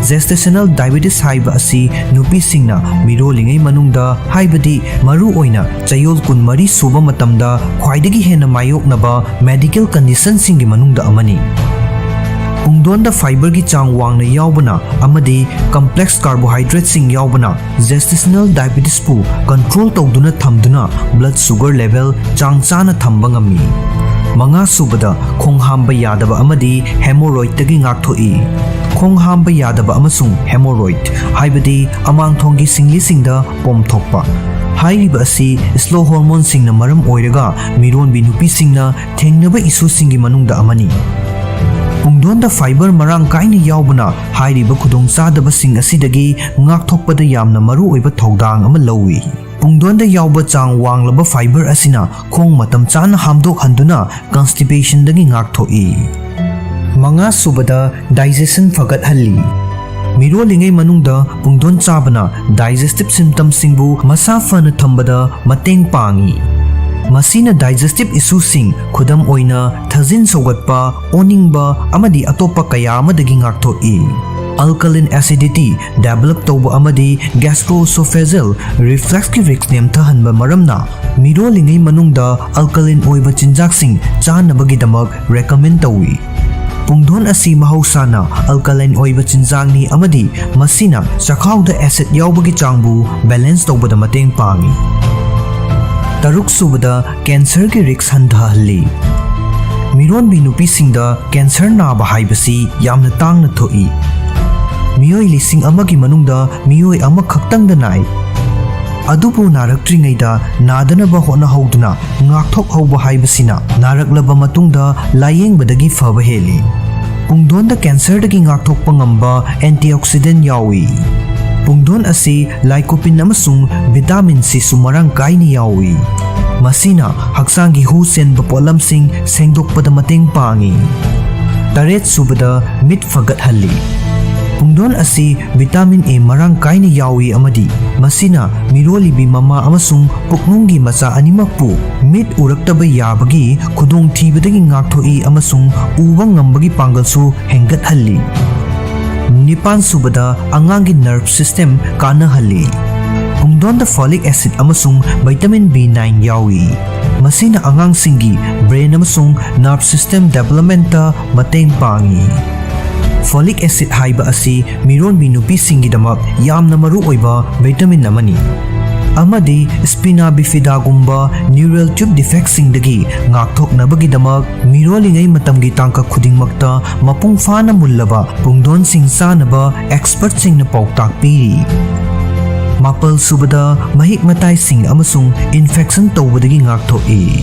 Gestational diabetes ꯍꯥꯏꯕ ꯑꯁꯤ ꯅꯨꯄꯤꯁꯤꯡꯅ ꯃꯤꯔꯣꯜꯂꯤꯉꯩ ꯃꯅꯨꯡꯗ, ꯍꯥꯏꯕꯗꯤ ꯃꯔꯨꯑꯣꯏꯅ ꯆꯌꯣꯜ ꯀꯨꯟꯃꯔꯤ ꯁꯨꯕ ꯃꯇꯝꯗ ꯈ꯭ꯋꯥꯏꯗꯒꯤ ꯍꯦꯟꯅ ꯃꯥꯌꯣꯛꯅꯕ medical conditionꯁꯤꯡꯒꯤ ꯃꯅꯨꯡꯗ ꯑꯃꯅꯤ꯫ ꯄꯨꯡꯗꯣꯟꯗ fiberꯒꯤ ꯆꯥꯡ ꯋꯥꯡꯅ ꯌꯥꯎꯕꯅ ꯑꯃꯗꯤ complex carbohydrateꯁꯤꯡ ꯌꯥꯎꯕꯅ gestational diabetesꯄꯨ control ꯇꯧꯗꯨꯅ ꯊꯝꯗꯨꯅ blood sugar level ꯆꯥꯡ ꯆꯥꯅ ꯊꯝꯕ ꯉꯝꯃꯤ꯫ ꯃꯉꯥꯁꯨꯕꯗ, ꯈꯣꯡ ꯍꯥꯝꯕ ꯌꯥꯗꯕ ꯑꯃꯗꯤ hemorrhoidꯇꯒꯤ ꯉꯥꯛꯊꯣꯛꯏ꯫ ꯈꯣꯡ ꯍꯥꯝꯕ ꯌꯥꯗꯕ ꯑꯃꯁꯨꯡ hemorrhoid, ꯍꯥꯏꯕꯗꯤ ꯑꯃꯥꯡꯊꯣꯡꯒꯤ ꯁꯤꯡꯂꯤꯁꯤꯡꯗ ꯄꯣꯝꯊꯣꯛꯄ, ꯍꯥꯏꯔꯤꯕ ꯑꯁꯤ slow hormoneꯁꯤꯡꯅ ꯃꯔꯝ ꯑꯣꯏꯔꯒ ꯃꯤꯔꯣꯟꯕꯤ ꯅꯨꯄꯤꯁꯤꯡꯅ ꯊꯦꯡꯅꯕ issueꯁꯤꯡꯒꯤ ꯃꯅꯨꯡꯗ ꯑꯃꯅꯤ꯫ ꯄꯨꯡꯗꯣꯟꯗ fiber ꯃꯔꯥꯡ ꯀꯥꯏꯅ ꯌꯥꯎꯕꯅ ꯍꯥꯏꯔꯤꯕ ꯈꯨꯗꯣꯡꯆꯥꯗꯕꯁꯤꯡ ꯑꯁꯤꯗꯒꯤ ꯉꯥꯛꯊꯣꯛꯄꯗ ꯌꯥꯝꯅ ꯃꯔꯨꯑꯣꯏꯕ ꯊꯧꯗꯥꯡ ꯑꯃ ꯂꯧꯏ꯫ ꯄꯨꯡꯗꯣꯟꯗ ꯌꯥꯎꯕ ꯆꯥꯡ ꯋꯥꯡꯂꯕ fiber ꯑꯁꯤꯅ ꯈꯣꯡ ꯃꯇꯝ ꯆꯥꯅ ꯍꯥꯝꯗꯣꯛꯍꯟꯗꯨꯅ constipationꯗꯒꯤ ꯉꯥꯛꯊꯣꯛꯏ꯫ ꯃꯉꯥꯁꯨꯕꯗ, digestion ꯐꯒꯠꯍꯜꯂꯤ꯫ ꯃꯤꯔꯣꯜꯂꯤꯉꯩ ꯃꯅꯨꯡꯗ ꯄꯨꯡꯗꯣꯟ ꯆꯥꯕꯅ digestive systemꯁꯤꯡꯕꯨ ꯃꯁꯥ ꯐꯅ ꯊꯝꯕꯗ ꯃꯇꯦꯡ ꯄꯥꯡꯏ꯫ ꯃꯁꯤꯅ digestive issueꯁꯤꯡ, ꯈꯨꯗꯝ ꯑꯣꯏꯅ ꯊꯥꯖꯤꯟ ꯁꯧꯒꯠꯄ, ꯑꯣꯅꯤꯡꯕ ꯑꯃꯗꯤ ꯑꯇꯣꯞꯄ ꯀꯌꯥ ꯑꯃꯗꯒꯤ ꯉꯥꯛꯊꯣꯛꯏ꯫ Alkaline acidity develop ꯇꯧꯕ ꯑꯃꯗꯤ gastroesophageal refluxꯀꯤ risk ꯅꯦꯝꯊꯍꯟꯕ ꯃꯔꯝꯅ ꯃꯤꯔꯣꯜꯂꯤꯉꯩ ꯃꯅꯨꯡꯗ alkaline ꯑꯣꯏꯕ ꯆꯤꯟꯖꯥꯛꯁꯤꯡ ꯆꯥꯅꯕꯒꯤꯗꯃꯛ recommend ꯇꯧꯏ꯫ ꯄꯨꯡꯗꯣꯟ ꯑꯁꯤ ꯃꯍꯧꯁꯥꯅ alkaline ꯑꯣꯏꯕ ꯆꯤꯟꯖꯥꯛꯅꯤ ꯑꯃꯗꯤ ꯃꯁꯤꯅ ꯆꯈꯥꯎꯗ acid ꯌꯥꯎꯕꯒꯤ ꯆꯥꯡꯕꯨ balance ꯇꯧꯕꯗ ꯃꯇꯦꯡ ꯄꯥꯡꯏ꯫ ꯇꯔꯨꯛꯁꯨꯕꯗ, cancerꯒꯤ risk ꯍꯟꯊꯍꯜꯂꯤ꯫ ꯃꯤꯔꯣꯟꯕꯤ ꯅꯨꯄꯤꯁꯤꯡꯗ cancer ꯅꯥꯕ ꯍꯥꯏꯕꯁꯤ ꯌꯥꯝꯅ ꯇꯥꯡꯅ ꯊꯣꯛꯏ꯫ ꯃꯤꯑꯣꯏ ꯂꯤꯁꯤꯡ ꯑꯃꯒꯤ ꯃꯅꯨꯡꯗ ꯃꯤꯑꯣꯏ ꯑꯃꯈꯛꯇꯪꯗ ꯅꯥꯏ꯫ ꯑꯗꯨꯕꯨ ꯅꯥꯔꯛꯇ꯭ꯔꯤꯉꯩꯗ ꯅꯥꯗꯅꯕ ꯍꯣꯠꯅꯍꯧꯗꯨꯅ ꯉꯥꯛꯊꯣꯛꯍꯧꯕ ꯍꯥꯏꯕꯁꯤꯅ ꯅꯥꯔꯛꯂꯕ ꯃꯇꯨꯡꯗ ꯂꯥꯌꯦꯡꯕꯗꯒꯤ ꯐꯕ ꯍꯦꯜꯂꯤ꯫ ꯄꯨꯡꯗꯣꯟꯗ ꯀꯦꯟꯁꯔꯗꯒꯤ ꯉꯥꯛꯊꯣꯛꯄ ꯉꯝꯕ antioxidant ꯌꯥꯎꯏ꯫ ꯄꯨꯡꯗꯣꯟ ꯑꯁꯤ lycopene ꯑꯃꯁꯨꯡ vitamin Cꯁꯨ ꯃꯔꯥꯡ ꯀꯥꯏꯅ ꯌꯥꯎꯏ꯫ ꯃꯁꯤꯅ ꯍꯛꯆꯥꯡꯒꯤ ꯍꯨ ꯆꯦꯟꯕ ꯄꯣꯠꯂꯝꯁꯤꯡ ꯁꯦꯡꯗꯣꯛꯄꯗ ꯃꯇꯦꯡ ꯄꯥꯡꯏ꯫ ꯇꯔꯦꯠ ꯁꯨꯕꯗ, ꯃꯤꯠ ꯐꯒꯠꯍꯜꯂꯤ꯫ ꯄꯨꯡꯗꯣꯟ ꯑꯁꯤ vitamin A ꯃꯔꯥꯡ ꯀꯥꯏꯅ ꯌꯥꯎꯏ ꯑꯃꯗꯤ ꯃꯁꯤꯅ ꯃꯤꯔꯣꯜꯂꯤꯕꯤ ꯃꯃꯥ ꯑꯃꯁꯨꯡ ꯄꯨꯛꯅꯨꯡꯒꯤ ꯃꯆꯥ ꯑꯅꯤꯃꯛꯄꯨ ꯃꯤꯠ ꯎꯔꯛꯇꯕ ꯌꯥꯕꯒꯤ ꯈꯨꯗꯣꯡꯊꯤꯕꯗꯒꯤ ꯉꯥꯛꯊꯣꯛꯏ ꯑꯃꯁꯨꯡ ꯎꯕ ꯉꯝꯕꯒꯤ ꯄꯥꯡꯒꯜꯁꯨ ꯍꯦꯟꯒꯠꯍꯜꯂꯤ꯫ ꯅꯤꯄꯥꯟ ꯁꯨꯕꯗ, ꯑꯉꯥꯡꯒꯤ nerve system ꯀꯥꯟꯅꯍꯜꯂꯤ꯫ ꯄꯨꯡꯗꯣꯟꯗ folic acid ꯑꯃꯁꯨꯡ vitamin B nine ꯌꯥꯎꯏ꯫ ꯃꯁꯤꯅ ꯑꯉꯥꯡꯁꯤꯡꯒꯤ brain ꯑꯃꯁꯨꯡ nerve system developmentꯇ ꯃꯇꯦꯡ ꯄꯥꯡꯏ꯫ Folic acid ꯍꯥꯏꯕ ꯑꯁꯤ ꯃꯤꯔꯣꯟꯕꯤ ꯅꯨꯄꯤꯁꯤꯡꯒꯤꯗꯃꯛ ꯌꯥꯝꯅ ꯃꯔꯨ ꯑꯣꯏꯕ vitamin ꯑꯃꯅꯤ, ꯑꯃꯗꯤ spina bifidaꯒꯨꯝꯕ neural tube defectꯁꯤꯡꯗꯒꯤ ꯉꯥꯛꯊꯣꯛꯅꯕꯒꯤꯗꯃꯛ ꯃꯤꯔꯣꯜꯂꯤꯉꯩ ꯃꯇꯝꯒꯤ ꯇꯥꯡꯀꯛ ꯈꯨꯗꯤꯡꯃꯛꯇ ꯃꯄꯨꯡ ꯐꯥꯅ ꯃꯨꯜꯂꯕ ꯄꯨꯡꯗꯣꯟꯁꯤꯡ ꯆꯥꯅꯕ expertꯁꯤꯡꯅ ꯄꯥꯎꯇꯥꯛ ꯄꯤꯔꯤ꯫ ꯃꯥꯄꯜ ꯁꯨꯕꯗ, ꯃꯍꯤꯛ ꯃꯇꯥꯏꯁꯤꯡ ꯑꯃꯁꯨꯡ infection ꯇꯧꯕꯗꯒꯤ ꯉꯥꯛꯊꯣꯛꯏ꯫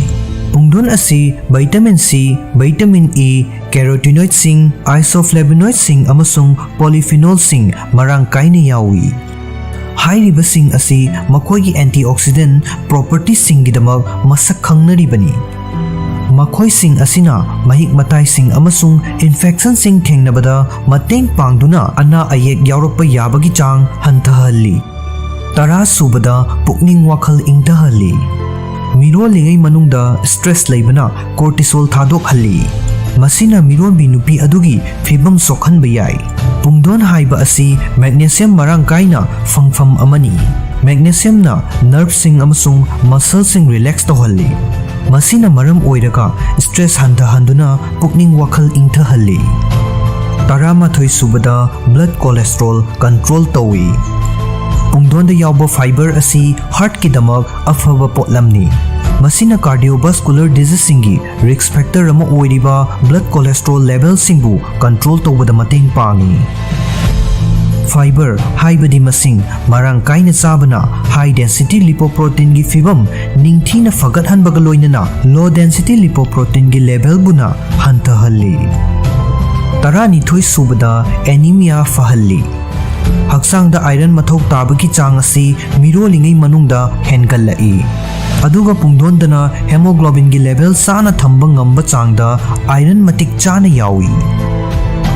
ꯄꯨꯡꯗꯣꯟ ꯑꯁꯤ vitamin C, vitamin E, carotenoidꯁꯤꯡ, isoflavonoidꯁꯤꯡ ꯑꯃꯁꯨꯡ polyphenolꯁꯤꯡ ꯃꯔꯥꯡ ꯀꯥꯏꯅ ꯌꯥꯎꯏ꯫ ꯍꯥꯏꯔꯤꯕꯁꯤꯡ ꯑꯁꯤ ꯃꯈꯣꯏꯒꯤ antioxidant propertyꯁꯤꯡꯒꯤꯗꯃꯛ ꯃꯁꯛ ꯈꯪꯅꯔꯤꯕꯅꯤ꯫ ꯃꯈꯣꯏꯁꯤꯡ ꯑꯁꯤꯅ ꯃꯍꯤꯛ ꯃꯇꯥꯏꯁꯤꯡ ꯑꯃꯁꯨꯡ infectionꯁꯤꯡ ꯊꯦꯡꯅꯕꯗ ꯃꯇꯦꯡ ꯄꯥꯡꯗꯨꯅ ꯑꯅꯥ ꯑꯌꯦꯛ ꯌꯥꯎꯔꯛꯄ ꯌꯥꯕꯒꯤ ꯆꯥꯡ ꯍꯟꯊꯍꯜꯂꯤ꯫ ꯇꯔꯥ ꯁꯨꯕꯗ, ꯄꯨꯛꯅꯤꯡ ꯋꯥꯈꯜ ꯏꯪꯊꯍꯜꯂꯤ꯫ ꯃꯤꯔꯣꯜꯂꯤꯉꯩ ꯃꯅꯨꯡꯗ stress ꯂꯩꯕꯅ cortisol ꯊꯥꯗꯣꯛꯍꯜꯂꯤ꯫ ꯃꯁꯤꯅ ꯃꯤꯔꯣꯟꯕꯤ ꯅꯨꯄꯤ ꯑꯗꯨꯒꯤ ꯐꯤꯕꯝ ꯁꯣꯛꯍꯟꯕ ꯌꯥꯏ꯫ ꯄꯨꯡꯗꯣꯟ ꯍꯥꯏꯕ ꯑꯁꯤ magnesium ꯃꯔꯥꯡ ꯀꯥꯏꯅ ꯐꯪꯐꯝ ꯑꯃꯅꯤ꯫ Magnesiumꯅ nerveꯁꯤꯡ ꯑꯃꯁꯨꯡ muscleꯁꯤꯡ relax ꯇꯧꯍꯜꯂꯤ꯫ ꯃꯁꯤꯅ ꯃꯔꯝ ꯑꯣꯏꯔꯒ stress ꯍꯟꯊꯍꯟꯗꯨꯅ ꯄꯨꯛꯅꯤꯡ ꯋꯥꯈꯜ ꯏꯪꯊꯍꯜꯂꯤ꯫ ꯇꯔꯥꯃꯥꯊꯣꯏ ꯁꯨꯕꯗ, blood cholesterol control ꯇꯧꯏ꯫ ꯄꯨꯡꯗꯣꯟꯗ ꯌꯥꯎꯕ fiber ꯑꯁꯤ heartꯀꯤꯗꯃꯛ ꯑꯐꯕ ꯄꯣꯠꯂꯝꯅꯤ꯫ ꯃꯁꯤꯅ cardiovascular diseaseꯁꯤꯡꯒꯤ risk factor ꯑꯃ ꯑꯣꯏꯔꯤꯕ blood cholesterol levelꯁꯤꯡꯕꯨ control ꯇꯧꯕꯗ ꯃꯇꯦꯡ ꯄꯥꯡꯏ꯫ Fiber ꯍꯥꯏꯕꯗꯤ ꯃꯁꯤꯡ ꯃꯔꯥꯡ ꯀꯥꯏꯅ ꯆꯥꯕꯅ high density lipoproteinꯒꯤ ꯐꯤꯕꯝ ꯅꯤꯡꯊꯤꯅ ꯐꯒꯠꯍꯟꯕꯒ ꯂꯣꯏꯅꯅ low density lipoproteinꯒꯤ levelꯕꯨꯅ ꯍꯟꯊꯍꯜꯂꯤ꯫ ꯇꯔꯥꯅꯤꯊꯣꯏ ꯁꯨꯕꯗ anemia ꯐꯍꯜꯂꯤ꯫ ꯍꯛꯆꯥꯡꯗ iron ꯃꯊꯧ ꯇꯥꯕꯒꯤ ꯆꯥꯡ ꯑꯁꯤ ꯃꯤꯔꯣꯜꯂꯤꯉꯩ ꯃꯅꯨꯡꯗ ꯍꯦꯟꯒꯠꯂꯛꯏ꯫ ꯑꯗꯨꯒ ꯄꯨꯡꯗꯣꯟꯗꯅ hemoglobinꯒꯤ level ꯆꯥꯅ ꯊꯝꯕ ꯉꯝꯕ ꯆꯥꯡꯗ iron ꯃꯇꯤꯛ ꯆꯥꯅ ꯌꯥꯎꯏ꯫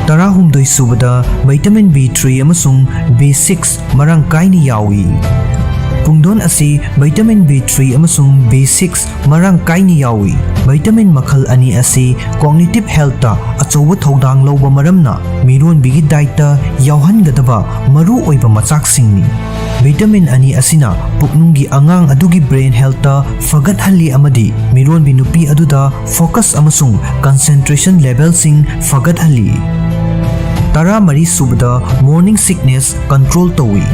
ꯇꯔꯥꯍꯨꯝꯗꯣꯏ ꯁꯨꯕꯗ vitamin B three ꯑꯃꯁꯨꯡ B six ꯃꯔꯥꯡ ꯀꯥꯏꯅ ꯌꯥꯎꯏ꯫ ꯄꯨꯡꯗꯣꯟ ꯑꯁꯤ vitamin B three ꯑꯃꯁꯨꯡ B six ꯃꯔꯥꯡ ꯀꯥꯏꯅ ꯌꯥꯎꯏ꯫ Vitamin ꯃꯈꯜ ꯑꯅꯤ ꯑꯁꯤ cognitive healthꯇ ꯑꯆꯧꯕ ꯊꯧꯗꯥꯡ ꯂꯧꯕ ꯃꯔꯝꯅ ꯃꯤꯔꯣꯟꯕꯤꯒꯤ dietꯇ ꯌꯥꯎꯍꯟꯒꯗꯕ ꯃꯔꯨ ꯑꯣꯏꯕ ꯃꯆꯥꯛꯁꯤꯡꯅꯤ꯫ Vitamin ꯑꯅꯤ ꯑꯁꯤꯅ ꯄꯨꯛꯅꯨꯡꯒꯤ ꯑꯉꯥꯡ ꯑꯗꯨꯒꯤ brain healthꯇ ꯐꯒꯠꯍꯜꯂꯤ ꯑꯃꯗꯤ ꯃꯤꯔꯣꯟꯕꯤ ꯅꯨꯄꯤ ꯑꯗꯨꯗ focus ꯑꯃꯁꯨꯡ concentration levelꯁꯤꯡ ꯐꯒꯠꯍꯜꯂꯤ꯫ ꯇꯔꯥꯃꯔꯤ ꯁꯨꯕꯗ morning sickness control ꯇꯧꯏ꯫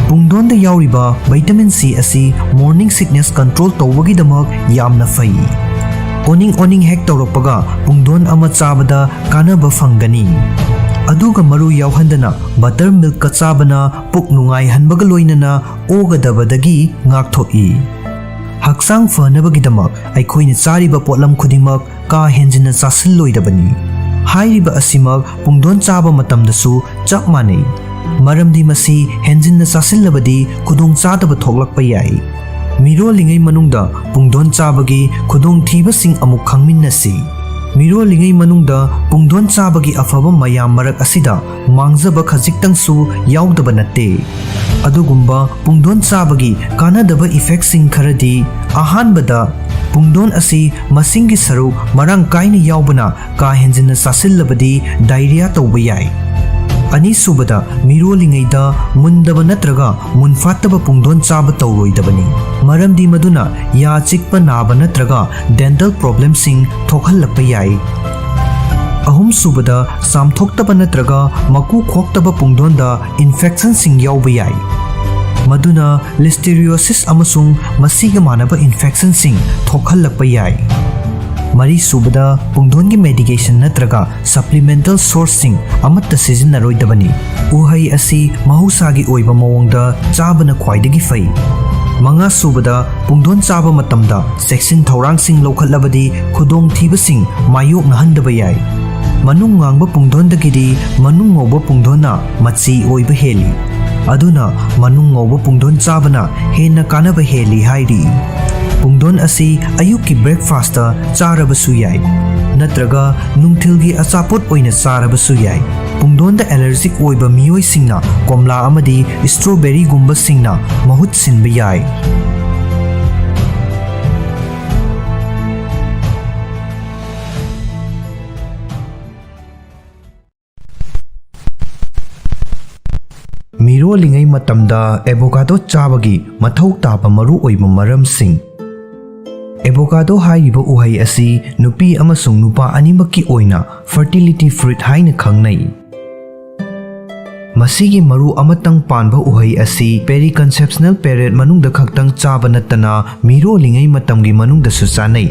ꯄꯨꯡꯗꯣꯟꯗ ꯌꯥꯎꯔꯤꯕ vitamin C ꯑꯁꯤ morning sickness control ꯇꯧꯕꯒꯤꯗꯃꯛ ꯌꯥꯝꯅ ꯐꯩ꯫ ꯑꯣꯅꯤꯡ ꯑꯣꯅꯤꯡ ꯍꯦꯛ ꯇꯧꯔꯛꯄꯒ ꯄꯨꯡꯗꯣꯟ ꯑꯃ ꯆꯥꯕꯗ ꯀꯥꯟꯅꯕ ꯐꯪꯒꯅꯤ꯫ ꯑꯗꯨꯒ ꯃꯔꯨ ꯌꯥꯎꯍꯟꯗꯅ buttermilkꯀ ꯆꯥꯕꯅ ꯄꯨꯛ ꯅꯨꯡꯉꯥꯏꯍꯟꯕꯒ ꯂꯣꯏꯅꯅ ꯑꯣꯒꯗꯕꯗꯒꯤ ꯉꯥꯛꯊꯣꯛꯏ꯫ ꯍꯛꯆꯥꯡ ꯐꯅꯕꯒꯤꯗꯃꯛ ꯑꯩꯈꯣꯏꯅ ꯆꯥꯔꯤꯕ ꯄꯣꯠꯂꯝ ꯈꯨꯗꯤꯡꯃꯛ ꯀꯥ ꯍꯦꯟꯖꯤꯟꯅ ꯆꯥꯁꯤꯜꯂꯣꯏꯗꯕꯅꯤ꯫ ꯍꯥꯏꯔꯤꯕ ꯑꯁꯤꯃꯛ ꯄꯨꯡꯗꯣꯟ ꯆꯥꯕ ꯃꯇꯝꯗꯁꯨ ꯆꯞ ꯃꯥꯟꯅꯩ, ꯃꯔꯝꯗꯤ ꯃꯁꯤ ꯍꯦꯟꯖꯤꯟꯅ ꯆꯥꯁꯤꯜꯂꯕꯗꯤ ꯈꯨꯗꯣꯡꯆꯥꯗꯕ ꯊꯣꯛꯂꯛꯄ ꯌꯥꯏ꯫ ꯃꯤꯔꯣꯜꯂꯤꯉꯩ ꯃꯅꯨꯡꯗ ꯄꯨꯡꯗꯣꯟ ꯆꯥꯕꯒꯤ ꯈꯨꯗꯣꯡꯊꯤꯕꯁꯤꯡ ꯑꯃꯨꯛ ꯈꯪꯃꯤꯟꯅꯁꯤ꯫ ꯃꯤꯔꯣꯜꯂꯤꯉꯩ ꯃꯅꯨꯡꯗ ꯄꯨꯡꯗꯣꯟ ꯆꯥꯕꯒꯤ ꯑꯐꯕ ꯃꯌꯥꯝ ꯃꯔꯛ ꯑꯁꯤꯗ ꯃꯥꯡꯖꯕ ꯈꯖꯤꯛꯇꯪꯁꯨ ꯌꯥꯎꯗꯕ ꯅꯠꯇꯦ꯫ ꯑꯗꯨꯒꯨꯝꯕ ꯄꯨꯡꯗꯣꯟ ꯆꯥꯕꯒꯤ ꯀꯥꯟꯅꯗꯕ effectꯁꯤꯡ ꯈꯔꯗꯤ, ꯑꯍꯥꯟꯕꯗ, ꯄꯨꯡꯗꯣꯟ ꯑꯁꯤ ꯃꯁꯤꯡꯒꯤ ꯁꯔꯨꯛ ꯃꯔꯥꯡ ꯀꯥꯏꯅ ꯌꯥꯎꯕꯅ ꯀꯥ ꯍꯦꯟꯖꯤꯟꯅ ꯆꯥꯁꯤꯜꯂꯕꯗꯤ diarrhea ꯇꯧꯕ ꯌꯥꯏ꯫ ꯑꯅꯤꯁꯨꯕꯗ, ꯃꯤꯔꯣꯜꯂꯤꯉꯩꯗ ꯃꯨꯟꯗꯕ ꯅꯠꯇ꯭ꯔꯒ ꯃꯨꯟꯐꯥꯠꯇꯕ ꯄꯨꯡꯗꯣꯟ ꯆꯥꯕ ꯇꯧꯔꯣꯏꯗꯕꯅꯤ, ꯃꯔꯝꯗꯤ ꯃꯗꯨꯅ ꯌꯥ ꯆꯤꯛꯄ ꯅꯥꯕ ꯅꯠꯇ꯭ꯔꯒ dental problemꯁꯤꯡ ꯊꯣꯛꯍꯜꯂꯛꯄ ꯌꯥꯏ꯫ ꯑꯍꯨꯝꯁꯨꯕꯗ, ꯆꯥꯝꯊꯣꯛꯇꯕ ꯅꯠꯇ꯭ꯔꯒ ꯃꯀꯨ ꯈꯣꯛꯇꯕ ꯄꯨꯡꯗꯣꯟꯗ infectionꯁꯤꯡ ꯌꯥꯎꯕ ꯌꯥꯏ, ꯃꯗꯨꯅ listeriosis ꯑꯃꯁꯨꯡ ꯃꯁꯤꯒ ꯃꯥꯟꯅꯕ infectionꯁꯤꯡ ꯊꯣꯛꯍꯜꯂꯛꯄ ꯌꯥꯏ꯫ ꯃꯔꯤꯁꯨꯕꯗ, ꯄꯨꯡꯗꯣꯟꯒꯤ medication ꯅꯠꯇ꯭ꯔꯒ supplemental sourceꯁꯤꯡ ꯑꯃꯠꯇ ꯁꯤꯖꯤꯟꯅꯔꯣꯏꯗꯕꯅꯤ꯫ ꯎꯍꯩ ꯑꯁꯤ ꯃꯍꯧꯁꯥꯒꯤ ꯑꯣꯏꯕ ꯃꯑꯣꯡꯗ ꯆꯥꯕꯅ ꯈ꯭ꯋꯥꯏꯗꯒꯤ ꯐꯩ꯫ ꯃꯉꯥꯁꯨꯕꯗ, ꯄꯨꯡꯗꯣꯟ ꯆꯥꯕ ꯃꯇꯝꯗ ꯆꯦꯛꯁꯤꯟ ꯊꯧꯔꯥꯡꯁꯤꯡ ꯂꯧꯈꯠꯂꯕꯗꯤ ꯈꯨꯗꯣꯡꯊꯤꯕꯁꯤꯡ ꯃꯥꯌꯣꯛꯅꯍꯟꯗꯕ ꯌꯥꯏ꯫ ꯃꯅꯨꯡ ꯉꯥꯡꯕ ꯄꯨꯡꯗꯣꯟꯗꯒꯤꯗꯤ ꯃꯅꯨꯡ ꯉꯧꯕ ꯄꯨꯡꯗꯣꯟꯅ ꯃꯆꯤ ꯑꯣꯏꯕ ꯍꯦꯜꯂꯤ꯫ ꯑꯗꯨꯅ ꯃꯅꯨꯡ ꯉꯧꯕ ꯄꯨꯡꯗꯣꯟ ꯆꯥꯕꯅ ꯍꯦꯟꯅ ꯀꯥꯟꯅꯕ ꯍꯦꯜꯂꯤ ꯍꯥꯏꯔꯤ꯫ ꯄꯨꯡꯗꯣꯟ ꯑꯁꯤ ꯑꯌꯨꯛꯀꯤ breakfastꯇ ꯆꯥꯔꯕꯁꯨ ꯌꯥꯏ, ꯅꯠꯇ꯭ꯔꯒ ꯅꯨꯡꯊꯤꯜꯒꯤ ꯑꯆꯥꯄꯣꯠ ꯑꯣꯏꯅ ꯆꯥꯔꯕꯁꯨ ꯌꯥꯏ꯫ ꯄꯨꯡꯗꯣꯟꯗ allergic ꯑꯣꯏꯕ ꯃꯤꯑꯣꯏꯁꯤꯡꯅ ꯀꯣꯝꯂꯥ ꯑꯃꯗꯤ strawberryꯒꯨꯝꯕꯁꯤꯡꯅ ꯃꯍꯨꯠ ꯁꯤꯟꯕ ꯌꯥꯏ꯫ ꯃꯤꯔꯣꯜꯂꯤꯉꯩ ꯃꯇꯝꯗ avocado ꯆꯥꯕꯒꯤ ꯃꯊꯧ ꯇꯥꯕ ꯃꯔꯨꯑꯣꯏꯕ ꯃꯔꯝꯁꯤꯡ꯫ Avocado ꯍꯥꯏꯔꯤꯕ ꯎꯍꯩ ꯑꯁꯤ ꯅꯨꯄꯤ ꯑꯃꯁꯨꯡ ꯅꯨꯄꯥ ꯑꯅꯤꯃꯛꯀꯤ ꯑꯣꯏꯅ fertility fruit ꯍꯥꯏꯅ ꯈꯪꯅꯩ꯫ ꯃꯁꯤꯒꯤ ꯃꯔꯨ ꯑꯃꯇꯪ ꯄꯥꯟꯕ ꯎꯍꯩ ꯑꯁꯤ periconceptional period ꯃꯅꯨꯡꯗ ꯈꯛꯇꯪ ꯆꯥꯕ ꯅꯠꯇꯅ ꯃꯤꯔꯣꯜꯂꯤꯉꯩ ꯃꯇꯝꯒꯤ ꯃꯅꯨꯡꯗꯁꯨ ꯆꯥꯅꯩ꯫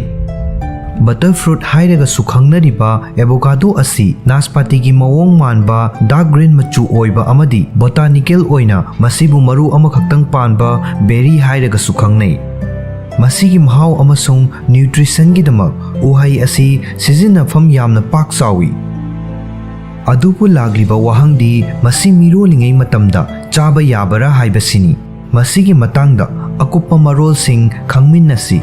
Butter fruit ꯍꯥꯏꯔꯒꯁꯨ ꯈꯪꯅꯔꯤꯕ avocado ꯑꯁꯤ ꯅꯥꯁꯄꯥꯇꯤꯒꯤ ꯃꯑꯣꯡ ꯃꯥꯟꯕ dark green ꯃꯆꯨ ꯑꯣꯏꯕ ꯑꯃꯗꯤ botanical ꯑꯣꯏꯅ ꯃꯁꯤꯕꯨ ꯃꯔꯨ ꯑꯃꯈꯛꯇꯪ ꯄꯥꯟꯕ berry ꯍꯥꯏꯔꯒꯁꯨ ꯈꯪꯅꯩ꯫ ꯃꯁꯤꯒꯤ ꯃꯍꯥꯎ ꯑꯃꯁꯨꯡ nutritionꯒꯤꯗꯃꯛ ꯎꯍꯩ ꯑꯁꯤ ꯁꯤꯖꯤꯟꯅꯐꯝ ꯌꯥꯝꯅ ꯄꯥꯛ ꯆꯥꯎꯏ꯫ ꯑꯗꯨꯕꯨ ꯂꯥꯛꯂꯤꯕ ꯋꯥꯍꯪꯗꯤ ꯃꯁꯤ ꯃꯤꯔꯣꯜꯂꯤꯉꯩ ꯃꯇꯝꯗ ꯆꯥꯕ ꯌꯥꯕꯔꯥ ꯍꯥꯏꯕꯁꯤꯅꯤ꯫ ꯃꯁꯤꯒꯤ ꯃꯇꯥꯡꯗ ꯑꯀꯨꯞꯄ ꯃꯔꯣꯜꯁꯤꯡ ꯈꯪꯃꯤꯟꯅꯁꯤ꯫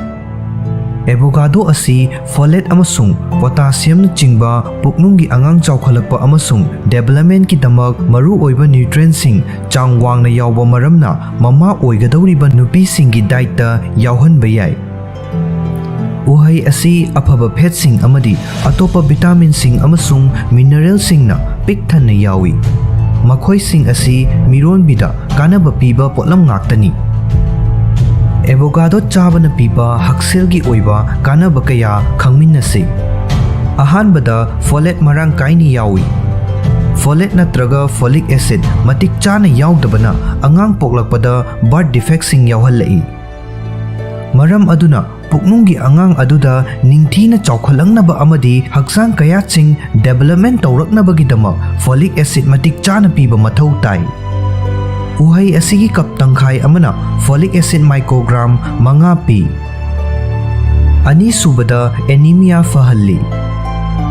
Avocado ꯑꯁꯤ folate ꯑꯃꯁꯨꯡ potassiumꯅꯆꯤꯡꯕ ꯄꯨꯛꯅꯨꯡꯒꯤ ꯑꯉꯥꯡ ꯆꯥꯎꯈꯠꯂꯛꯄ ꯑꯃꯁꯨꯡ developmentꯀꯤꯗꯃꯛ ꯃꯔꯨꯑꯣꯏꯕ nutrientꯁꯤꯡ ꯆꯥꯡ ꯋꯥꯡꯅ ꯌꯥꯎꯕ ꯃꯔꯝꯅ ꯃꯃꯥ ꯑꯣꯏꯒꯗꯧꯔꯤꯕ ꯅꯨꯄꯤꯁꯤꯡꯒꯤ dietꯇ ꯌꯥꯎꯍꯟꯕ ꯌꯥꯏ꯫ ꯎꯍꯩ ꯑꯁꯤ ꯑꯐꯕ fatꯁꯤꯡ ꯑꯃꯗꯤ ꯑꯇꯣꯞꯄ vitaminꯁꯤꯡ ꯑꯃꯁꯨꯡ mineralꯁꯤꯡꯅ ꯄꯤꯛ ꯊꯟꯅ ꯌꯥꯎꯏ꯫ ꯃꯈꯣꯏꯁꯤꯡ ꯑꯁꯤ ꯃꯤꯔꯣꯟꯕꯤꯗ ꯀꯥꯟꯅꯕ ꯄꯤꯕ ꯄꯣꯠꯂꯝ ꯉꯥꯛꯇꯅꯤ꯫ Avocado ꯆꯥꯕꯅ ꯄꯤꯕ ꯍꯛꯁꯦꯜꯒꯤ ꯑꯣꯏꯕ ꯀꯥꯟꯅꯕ ꯀꯌꯥ ꯈꯪꯃꯤꯟꯅꯁꯤ꯫ ꯑꯍꯥꯟꯕꯗ, folate ꯃꯔꯥꯡ ꯀꯥꯏꯅ ꯌꯥꯎꯏ꯫ Folate ꯅꯠꯇ꯭ꯔꯒ folic acid ꯃꯇꯤꯛ ꯆꯥꯅ ꯌꯥꯎꯗꯕꯅ ꯑꯉꯥꯡ ꯄꯣꯛꯂꯛꯄꯗ birth defectꯁꯤꯡ ꯌꯥꯎꯍꯜꯂꯛꯏ꯫ ꯃꯔꯝ ꯑꯗꯨꯅ ꯄꯨꯛꯅꯨꯡꯒꯤ ꯑꯉꯥꯡ ꯑꯗꯨꯗ ꯅꯤꯡꯊꯤꯅ ꯆꯥꯎꯈꯠꯂꯛꯅꯕ ꯑꯃꯗꯤ ꯍꯛꯆꯥꯡ ꯀꯌꯥꯠꯁꯤꯡ development ꯇꯧꯔꯛꯅꯕꯒꯤꯗꯃꯛ folic acid ꯃꯇꯤꯛ ꯆꯥꯅ ꯄꯤꯕ ꯃꯊꯧ ꯇꯥꯏ꯫ ꯎꯍꯩ ꯑꯁꯤꯒꯤ cup ꯇꯪꯈꯥꯏ ꯑꯃꯅ folic acid microgram ꯃꯉꯥ ꯄꯤ꯫ ꯑꯅꯤꯁꯨꯕꯗ, anemia ꯐꯍꯜꯂꯤ꯫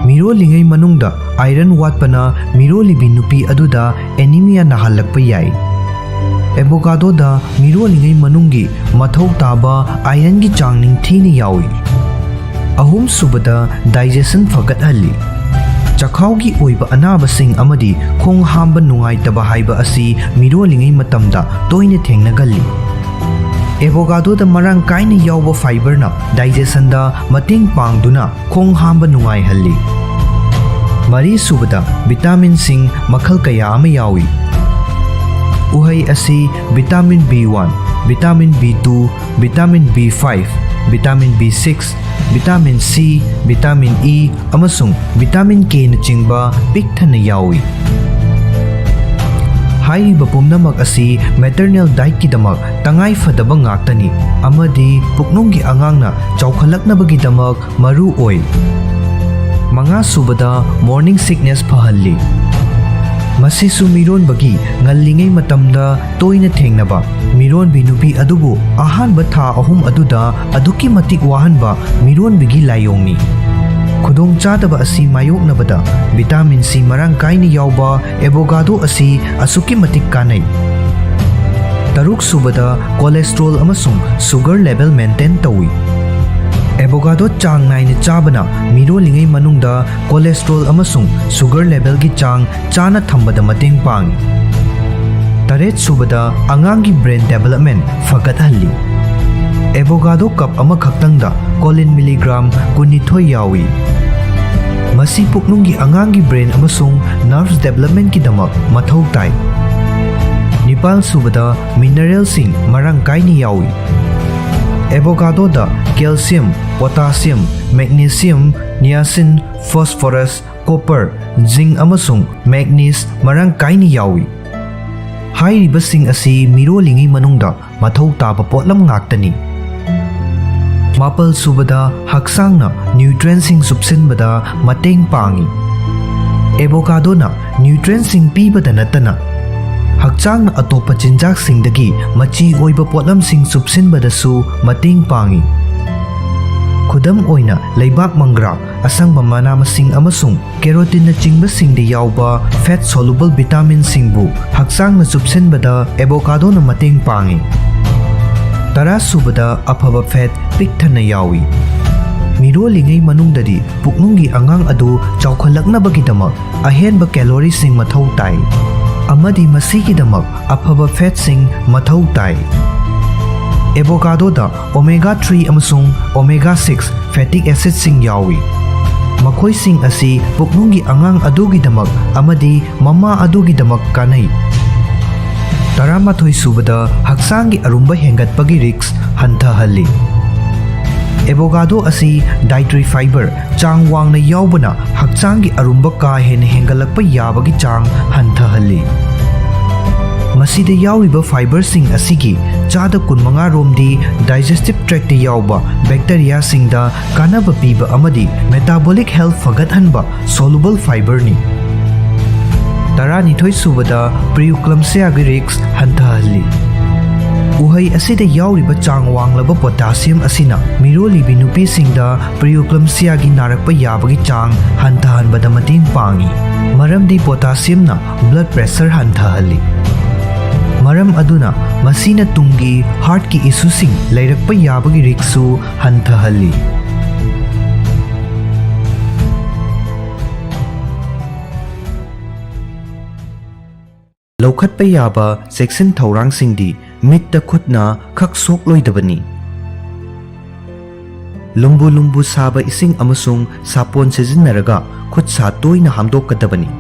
ꯃꯤꯔꯣꯜꯂꯤꯉꯩ ꯃꯅꯨꯡꯗ iron ꯋꯥꯠꯄꯅ ꯃꯤꯔꯣꯜꯂꯤꯕꯤ ꯅꯨꯄꯤ ꯑꯗꯨꯗ anemia ꯅꯥꯍꯜꯂꯛꯄ ꯌꯥꯏ꯫ Avocadoꯗ ꯃꯤꯔꯣꯜꯂꯤꯉꯩ ꯃꯅꯨꯡꯒꯤ ꯃꯊꯧ ꯇꯥꯕ ironꯒꯤ ꯆꯥꯡ ꯅꯤꯡꯊꯤꯅ ꯌꯥꯎꯏ꯫ ꯑꯍꯨꯝꯁꯨꯕꯗ, digestion ꯐꯒꯠꯍꯜꯂꯤ꯫ ꯆꯈꯥꯎꯒꯤ ꯑꯣꯏꯕ ꯑꯅꯥꯕꯁꯤꯡ ꯑꯃꯗꯤ ꯈꯣꯡ ꯍꯥꯝꯕ ꯅꯨꯡꯉꯥꯏꯇꯕ ꯍꯥꯏꯕ ꯑꯁꯤ ꯃꯤꯔꯣꯜꯂꯤꯉꯩ ꯃꯇꯝꯗ ꯇꯣꯏꯅ ꯊꯦꯡꯅꯒꯜꯂꯤ꯫ Avocadoꯗ ꯃꯔꯥꯡ ꯀꯥꯏꯅ ꯌꯥꯎꯕ fiberꯅ digestionꯗ ꯃꯇꯦꯡ ꯄꯥꯡꯗꯨꯅ ꯈꯣꯡ ꯍꯥꯝꯕ ꯅꯨꯡꯉꯥꯏꯍꯜꯂꯤ꯫ ꯃꯔꯤꯁꯨꯕꯗ, vitaminꯁꯤꯡ ꯃꯈꯜ ꯀꯌꯥ ꯑꯃ ꯌꯥꯎꯏ꯫ ꯎꯍꯩ ꯑꯁꯤ vitamin B one, vitamin B two, vitamin B five, vitamin B six, vitamin C, vitamin E ꯑꯃꯁꯨꯡ vitamin Kꯅꯆꯤꯡꯕ ꯄꯤꯛ ꯊꯟꯅ ꯌꯥꯎꯏ꯫ ꯍꯥꯏꯔꯤꯕ ꯄꯨꯝꯅꯃꯛ ꯑꯁꯤ maternal dietꯀꯤꯗꯃꯛ ꯇꯉꯥꯏ ꯐꯗꯕ ꯉꯥꯛꯇꯅꯤ ꯑꯃꯗꯤ ꯄꯨꯛꯅꯨꯡꯒꯤ ꯑꯉꯥꯡꯅ ꯆꯥꯎꯈꯠꯂꯛꯅꯕꯒꯤꯗꯃꯛ ꯃꯔꯨ ꯑꯣꯏ꯫ ꯃꯉꯥꯁꯨꯕꯗ, morning sickness ꯐꯍꯜꯂꯤ꯫ ꯃꯁꯤꯁꯨ ꯃꯤꯔꯣꯟꯕꯒꯤ ꯉꯜꯂꯤꯉꯩ ꯃꯇꯝꯗ ꯇꯣꯏꯅ ꯊꯦꯡꯅꯕ ꯃꯤꯔꯣꯟꯕꯤ ꯅꯨꯄꯤ ꯑꯗꯨꯕꯨ ꯑꯍꯥꯟꯕ ꯊꯥ ꯑꯍꯨꯝ ꯑꯗꯨꯗ ꯑꯗꯨꯛꯀꯤ ꯃꯇꯤꯛ ꯋꯥꯍꯟꯕ ꯃꯤꯔꯣꯟꯕꯤꯒꯤ ꯂꯥꯏꯑꯣꯡꯅꯤ꯫ ꯈꯨꯗꯣꯡꯆꯥꯗꯕ ꯑꯁꯤ ꯃꯥꯌꯣꯛꯅꯕꯗ vitamin C ꯃꯔꯥꯡ ꯀꯥꯏꯅ ꯌꯥꯎꯕ avocado ꯑꯁꯤ ꯑꯁꯨꯛꯀꯤ ꯃꯇꯤꯛ ꯀꯥꯟꯅꯩ꯫ ꯇꯔꯨꯛꯁꯨꯕꯗ, cholesterol ꯑꯃꯁꯨꯡ sugar level maintain ꯇꯧꯏ꯫ Avocado ꯆꯥꯡ ꯅꯥꯏꯅ ꯆꯥꯕꯅ ꯃꯤꯔꯣꯜꯂꯤꯉꯩ ꯃꯅꯨꯡꯗ cholesterol ꯑꯃꯁꯨꯡ sugar levelꯒꯤ ꯆꯥꯡ ꯆꯥꯅ ꯊꯝꯕꯗ ꯃꯇꯦꯡ ꯄꯥꯡꯏ꯫ ꯇꯔꯦꯠꯁꯨꯕꯗ, ꯑꯉꯥꯡꯒꯤ brain development ꯐꯒꯠꯍꯜꯂꯤ꯫ Avocado cup ꯑꯃꯈꯛꯇꯪꯗ choline milligram ꯀꯨꯟꯅꯤꯊꯣꯏ ꯌꯥꯎꯏ꯫ ꯃꯁꯤ ꯄꯨꯛꯅꯨꯡꯒꯤ ꯑꯉꯥꯡꯒꯤ brain ꯑꯃꯁꯨꯡ nerves developmentꯀꯤꯗꯃꯛ ꯃꯊꯧ ꯇꯥꯏ꯫ ꯅꯤꯄꯥꯜꯁꯨꯕꯗ, mineralꯁꯤꯡ ꯃꯔꯥꯡ ꯀꯥꯏꯅ ꯌꯥꯎꯏ꯫ Avocadoꯗ calcium, potassium, magnesium, niacin, phosphorus, copper, zinc ꯑꯃꯁꯨꯡ manganese ꯃꯔꯥꯡ ꯀꯥꯏꯅ ꯌꯥꯎꯏ꯫ ꯍꯥꯏꯔꯤꯕꯁꯤꯡ ꯑꯁꯤ ꯃꯤꯔꯣꯜꯂꯤꯉꯩ ꯃꯅꯨꯡꯗ ꯃꯊꯧ ꯇꯥꯕ ꯄꯣꯠꯂꯝ ꯉꯥꯛꯇꯅꯤ꯫ ꯃꯥꯄꯜ ꯁꯨꯕꯗ, ꯍꯛꯆꯥꯡꯅ ꯅ꯭ꯌꯨꯇ꯭ꯔꯦꯟꯁꯤꯡ ꯆꯨꯞꯁꯤꯟꯕꯗ ꯃꯇꯦꯡ ꯄꯥꯡꯏ꯫ ꯑꯦꯕꯣꯀꯥꯗꯣꯅ ꯅ꯭ꯌꯨꯇ꯭ꯔꯦꯟꯁꯤꯡ ꯄꯤꯕꯗ ꯅꯠꯇꯅ ꯍꯛꯆꯥꯡꯅ ꯑꯇꯣꯞꯄ ꯆꯤꯟꯖꯥꯛꯁꯤꯡꯗꯒꯤ ꯃꯆꯤ ꯑꯣꯏꯕ ꯄꯣꯠꯂꯝꯁꯤꯡ ꯆꯨꯞꯁꯤꯟꯕꯗꯁꯨ ꯃꯇꯦꯡ ꯄꯥꯡꯏ꯫ ꯈꯨꯗꯝ ꯑꯣꯏꯅ, ꯂꯩꯕꯥꯛ ꯃꯪꯒ꯭ꯔꯥ, ꯑꯁꯪꯕ ꯃꯅꯥ ꯃꯁꯤꯡ ꯑꯃꯁꯨꯡ ꯀꯦꯔꯣꯇꯤꯟꯅꯆꯤꯡꯕꯁꯤꯡꯗ ꯌꯥꯎꯕ fat soluble vitaminꯁꯤꯡꯕꯨ ꯍꯛꯆꯥꯡꯅ ꯆꯨꯞꯁꯤꯟꯕꯗ ꯑꯦꯕꯣꯀꯥꯗꯣꯅ ꯃꯇꯦꯡ ꯄꯥꯡꯏ꯫ ꯇꯔꯥ ꯁꯨꯕꯗ, ꯑꯐꯕ fat ꯄꯤꯛ ꯊꯟꯅ ꯌꯥꯎꯏ꯫ ꯃꯤꯔꯣꯜꯂꯤꯉꯩ ꯃꯅꯨꯡꯗꯗꯤ ꯄꯨꯛꯅꯨꯡꯒꯤ ꯑꯉꯥꯡ ꯑꯗꯨ ꯆꯥꯎꯈꯠꯂꯛꯅꯕꯒꯤꯗꯃꯛ ꯑꯍꯦꯟꯕ ꯀꯦꯂꯣꯔꯤꯁꯤꯡ ꯃꯊꯧ ꯇꯥꯏ, ꯑꯃꯗꯤ ꯃꯁꯤꯒꯤꯗꯃꯛ ꯑꯐꯕ fatꯁꯤꯡ ꯃꯊꯧ ꯇꯥꯏ꯫ ꯑꯦꯕꯣꯀꯥꯗꯣꯗ omega three ꯑꯃꯁꯨꯡ omega six fatty acidꯁꯤꯡ ꯌꯥꯎꯏ꯫ ꯃꯈꯣꯏꯁꯤꯡ ꯑꯁꯤ ꯄꯨꯛꯅꯨꯡꯒꯤ ꯑꯉꯥꯡ ꯑꯗꯨꯒꯤꯗꯃꯛ ꯑꯃꯗꯤ ꯃꯃꯥ ꯑꯗꯨꯒꯤꯗꯃꯛ ꯀꯥꯟꯅꯩ꯫ ꯇꯔꯥꯃꯥꯊꯣꯏ ꯁꯨꯕꯗ, ꯍꯛꯆꯥꯡꯒꯤ ꯑꯔꯨꯝꯕ ꯍꯦꯟꯒꯠꯄꯒꯤ risk ꯍꯟꯊꯍꯜꯂꯤ꯫ ꯑꯦꯕꯣꯀꯥꯗꯣ ꯑꯁꯤ dietary fiber ꯆꯥꯡ ꯋꯥꯡꯅ ꯌꯥꯎꯕꯅ ꯍꯛꯆꯥꯡꯒꯤ ꯑꯔꯨꯝꯕ ꯀꯥ ꯍꯦꯟꯅ ꯍꯦꯟꯒꯠꯂꯛꯄ ꯌꯥꯕꯒꯤ ꯆꯥꯡ ꯍꯟꯊꯍꯜꯂꯤ꯫ ꯃꯁꯤꯗ ꯌꯥꯎꯔꯤꯕ fiberꯁꯤꯡ ꯑꯁꯤꯒꯤ ꯆꯥꯗ ꯀꯨꯟꯃꯉꯥ ꯔꯣꯝꯗꯤ digestive tractꯇ ꯌꯥꯎꯕ bacteriaꯁꯤꯡꯗ ꯀꯥꯟꯅꯕ ꯄꯤꯕ ꯑꯃꯗꯤ metabolic health ꯐꯒꯠꯍꯟꯕ soluble fiberꯅꯤ꯫ ꯇꯔꯥꯅꯤꯊꯣꯏ ꯁꯨꯕꯗ, preeclampsiaꯒꯤ risk ꯍꯟꯊꯍꯜꯂꯤ꯫ ꯎꯍꯩ ꯑꯁꯤꯗ ꯌꯥꯎꯔꯤꯕ ꯆꯥꯡ ꯋꯥꯡꯂꯕ potassium ꯑꯁꯤꯅ ꯃꯤꯔꯣꯜꯂꯤꯕꯤ ꯅꯨꯄꯤꯁꯤꯡꯗ preeclampsiaꯒꯤ ꯅꯥꯔꯛꯄ ꯌꯥꯕꯒꯤ ꯆꯥꯡ ꯍꯟꯊꯍꯟꯕꯗ ꯃꯇꯦꯡ ꯄꯥꯡꯏ, ꯃꯔꯝꯗꯤ potassiumꯅ blood pressure ꯍꯟꯊꯍꯜꯂꯤ꯫ ꯃꯔꯝ ꯑꯗꯨꯅ ꯃꯁꯤꯅ ꯇꯨꯡꯒꯤ heartꯀꯤ issueꯁꯤꯡ ꯂꯩꯔꯛꯄ ꯌꯥꯕꯒꯤ riskꯁꯨ ꯍꯟꯊꯍꯜꯂꯤ꯫ ꯂꯧꯈꯠꯄ ꯌꯥꯕ ꯆꯦꯛꯁꯤꯟ ꯊꯧꯔꯥꯡꯁꯤꯡꯗꯤ ꯃꯤꯠꯇ ꯈꯨꯠꯅ ꯈꯛ ꯁꯣꯛꯂꯣꯏꯗꯕꯅꯤ꯫ ꯂꯨꯝꯕꯨ ꯂꯨꯝꯕꯨ ꯁꯥꯕ ꯏꯁꯤꯡ ꯑꯃꯁꯨꯡ ꯁꯥꯄꯣꯟ ꯁꯤꯖꯤꯟꯅꯔꯒ ꯈꯨꯠ ꯁꯥ ꯇꯣꯏꯅ ꯍꯥꯝꯗꯣꯛꯀꯗꯕꯅꯤ꯫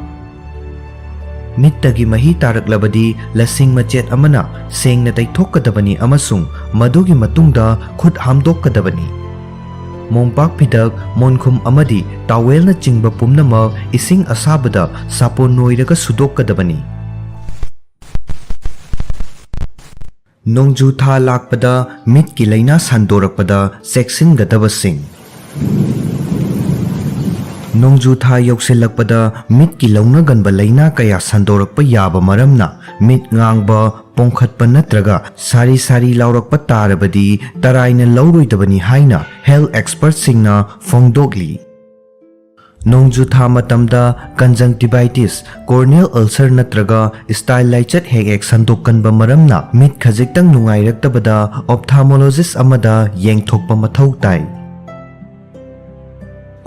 ꯃꯤꯠꯇꯒꯤ ꯃꯍꯤ ꯇꯥꯔꯛꯂꯕꯗꯤ ꯂꯁꯤꯡ ꯃꯆꯦꯠ ꯑꯃꯅ ꯁꯦꯡꯅ ꯇꯩꯊꯣꯛꯀꯗꯕꯅꯤ ꯑꯃꯁꯨꯡ ꯃꯗꯨꯒꯤ ꯃꯇꯨꯡꯗ ꯈꯨꯠ ꯍꯥꯝꯗꯣꯛꯀꯗꯕꯅꯤ꯫ ꯃꯣꯝꯄꯥꯛ ꯐꯤꯗꯛ, ꯃꯣꯟꯈꯨꯝ ꯑꯃꯗꯤ towelꯅꯆꯤꯡꯕ ꯄꯨꯝꯅꯃꯛ ꯏꯁꯤꯡ ꯑꯁꯥꯕꯗ ꯁꯥꯄꯣꯟ ꯅꯣꯏꯔꯒ ꯁꯨꯗꯣꯛꯀꯗꯕꯅꯤ꯫ ꯅꯣꯡꯖꯨ ꯊꯥ ꯂꯥꯛꯄꯗ ꯃꯤꯠꯀꯤ ꯂꯥꯏꯅꯥ ꯁꯟꯗꯣꯔꯛꯄꯗ ꯆꯦꯛꯁꯤꯟꯒꯗꯕꯁꯤꯡ꯫ ꯅꯣꯡꯖꯨ ꯊꯥ ꯌꯧꯁꯤꯜꯂꯛꯄꯗ ꯃꯤꯠꯀꯤ ꯂꯧꯅꯒꯟꯕ ꯂꯥꯏꯅꯥ ꯀꯌꯥ ꯁꯟꯗꯣꯔꯛꯄ ꯌꯥꯕ ꯃꯔꯝꯅ, ꯃꯤꯠ ꯉꯥꯡꯕ, ꯄꯣꯡꯈꯠꯄ ꯅꯠꯇ꯭ꯔꯒ ꯁꯥꯔꯤ ꯁꯥꯔꯤ ꯂꯥꯎꯔꯛꯄ ꯇꯥꯔꯕꯗꯤ ꯇꯔꯥꯏꯅ ꯂꯧꯔꯣꯏꯗꯕꯅꯤ ꯍꯥꯏꯅ health expertꯁꯤꯡꯅ ꯐꯣꯡꯗꯣꯛꯂꯤ꯫ ꯅꯣꯡꯖꯨ ꯊꯥ ꯃꯇꯝꯗ conjunctivitis, corneal ulcer ꯅꯠꯇ꯭ꯔꯒ style ꯂꯥꯏꯆꯠ ꯍꯦꯛ ꯍꯦꯛ ꯁꯟꯗꯣꯛꯀꯟꯕ ꯃꯔꯝꯅ ꯃꯤꯠ ꯈꯖꯤꯛꯇꯪ ꯅꯨꯡꯉꯥꯏꯔꯛꯇꯕꯗ ophthalmologist ꯑꯃꯗ ꯌꯦꯡꯊꯣꯛꯄ ꯃꯊꯧ ꯇꯥꯏ꯫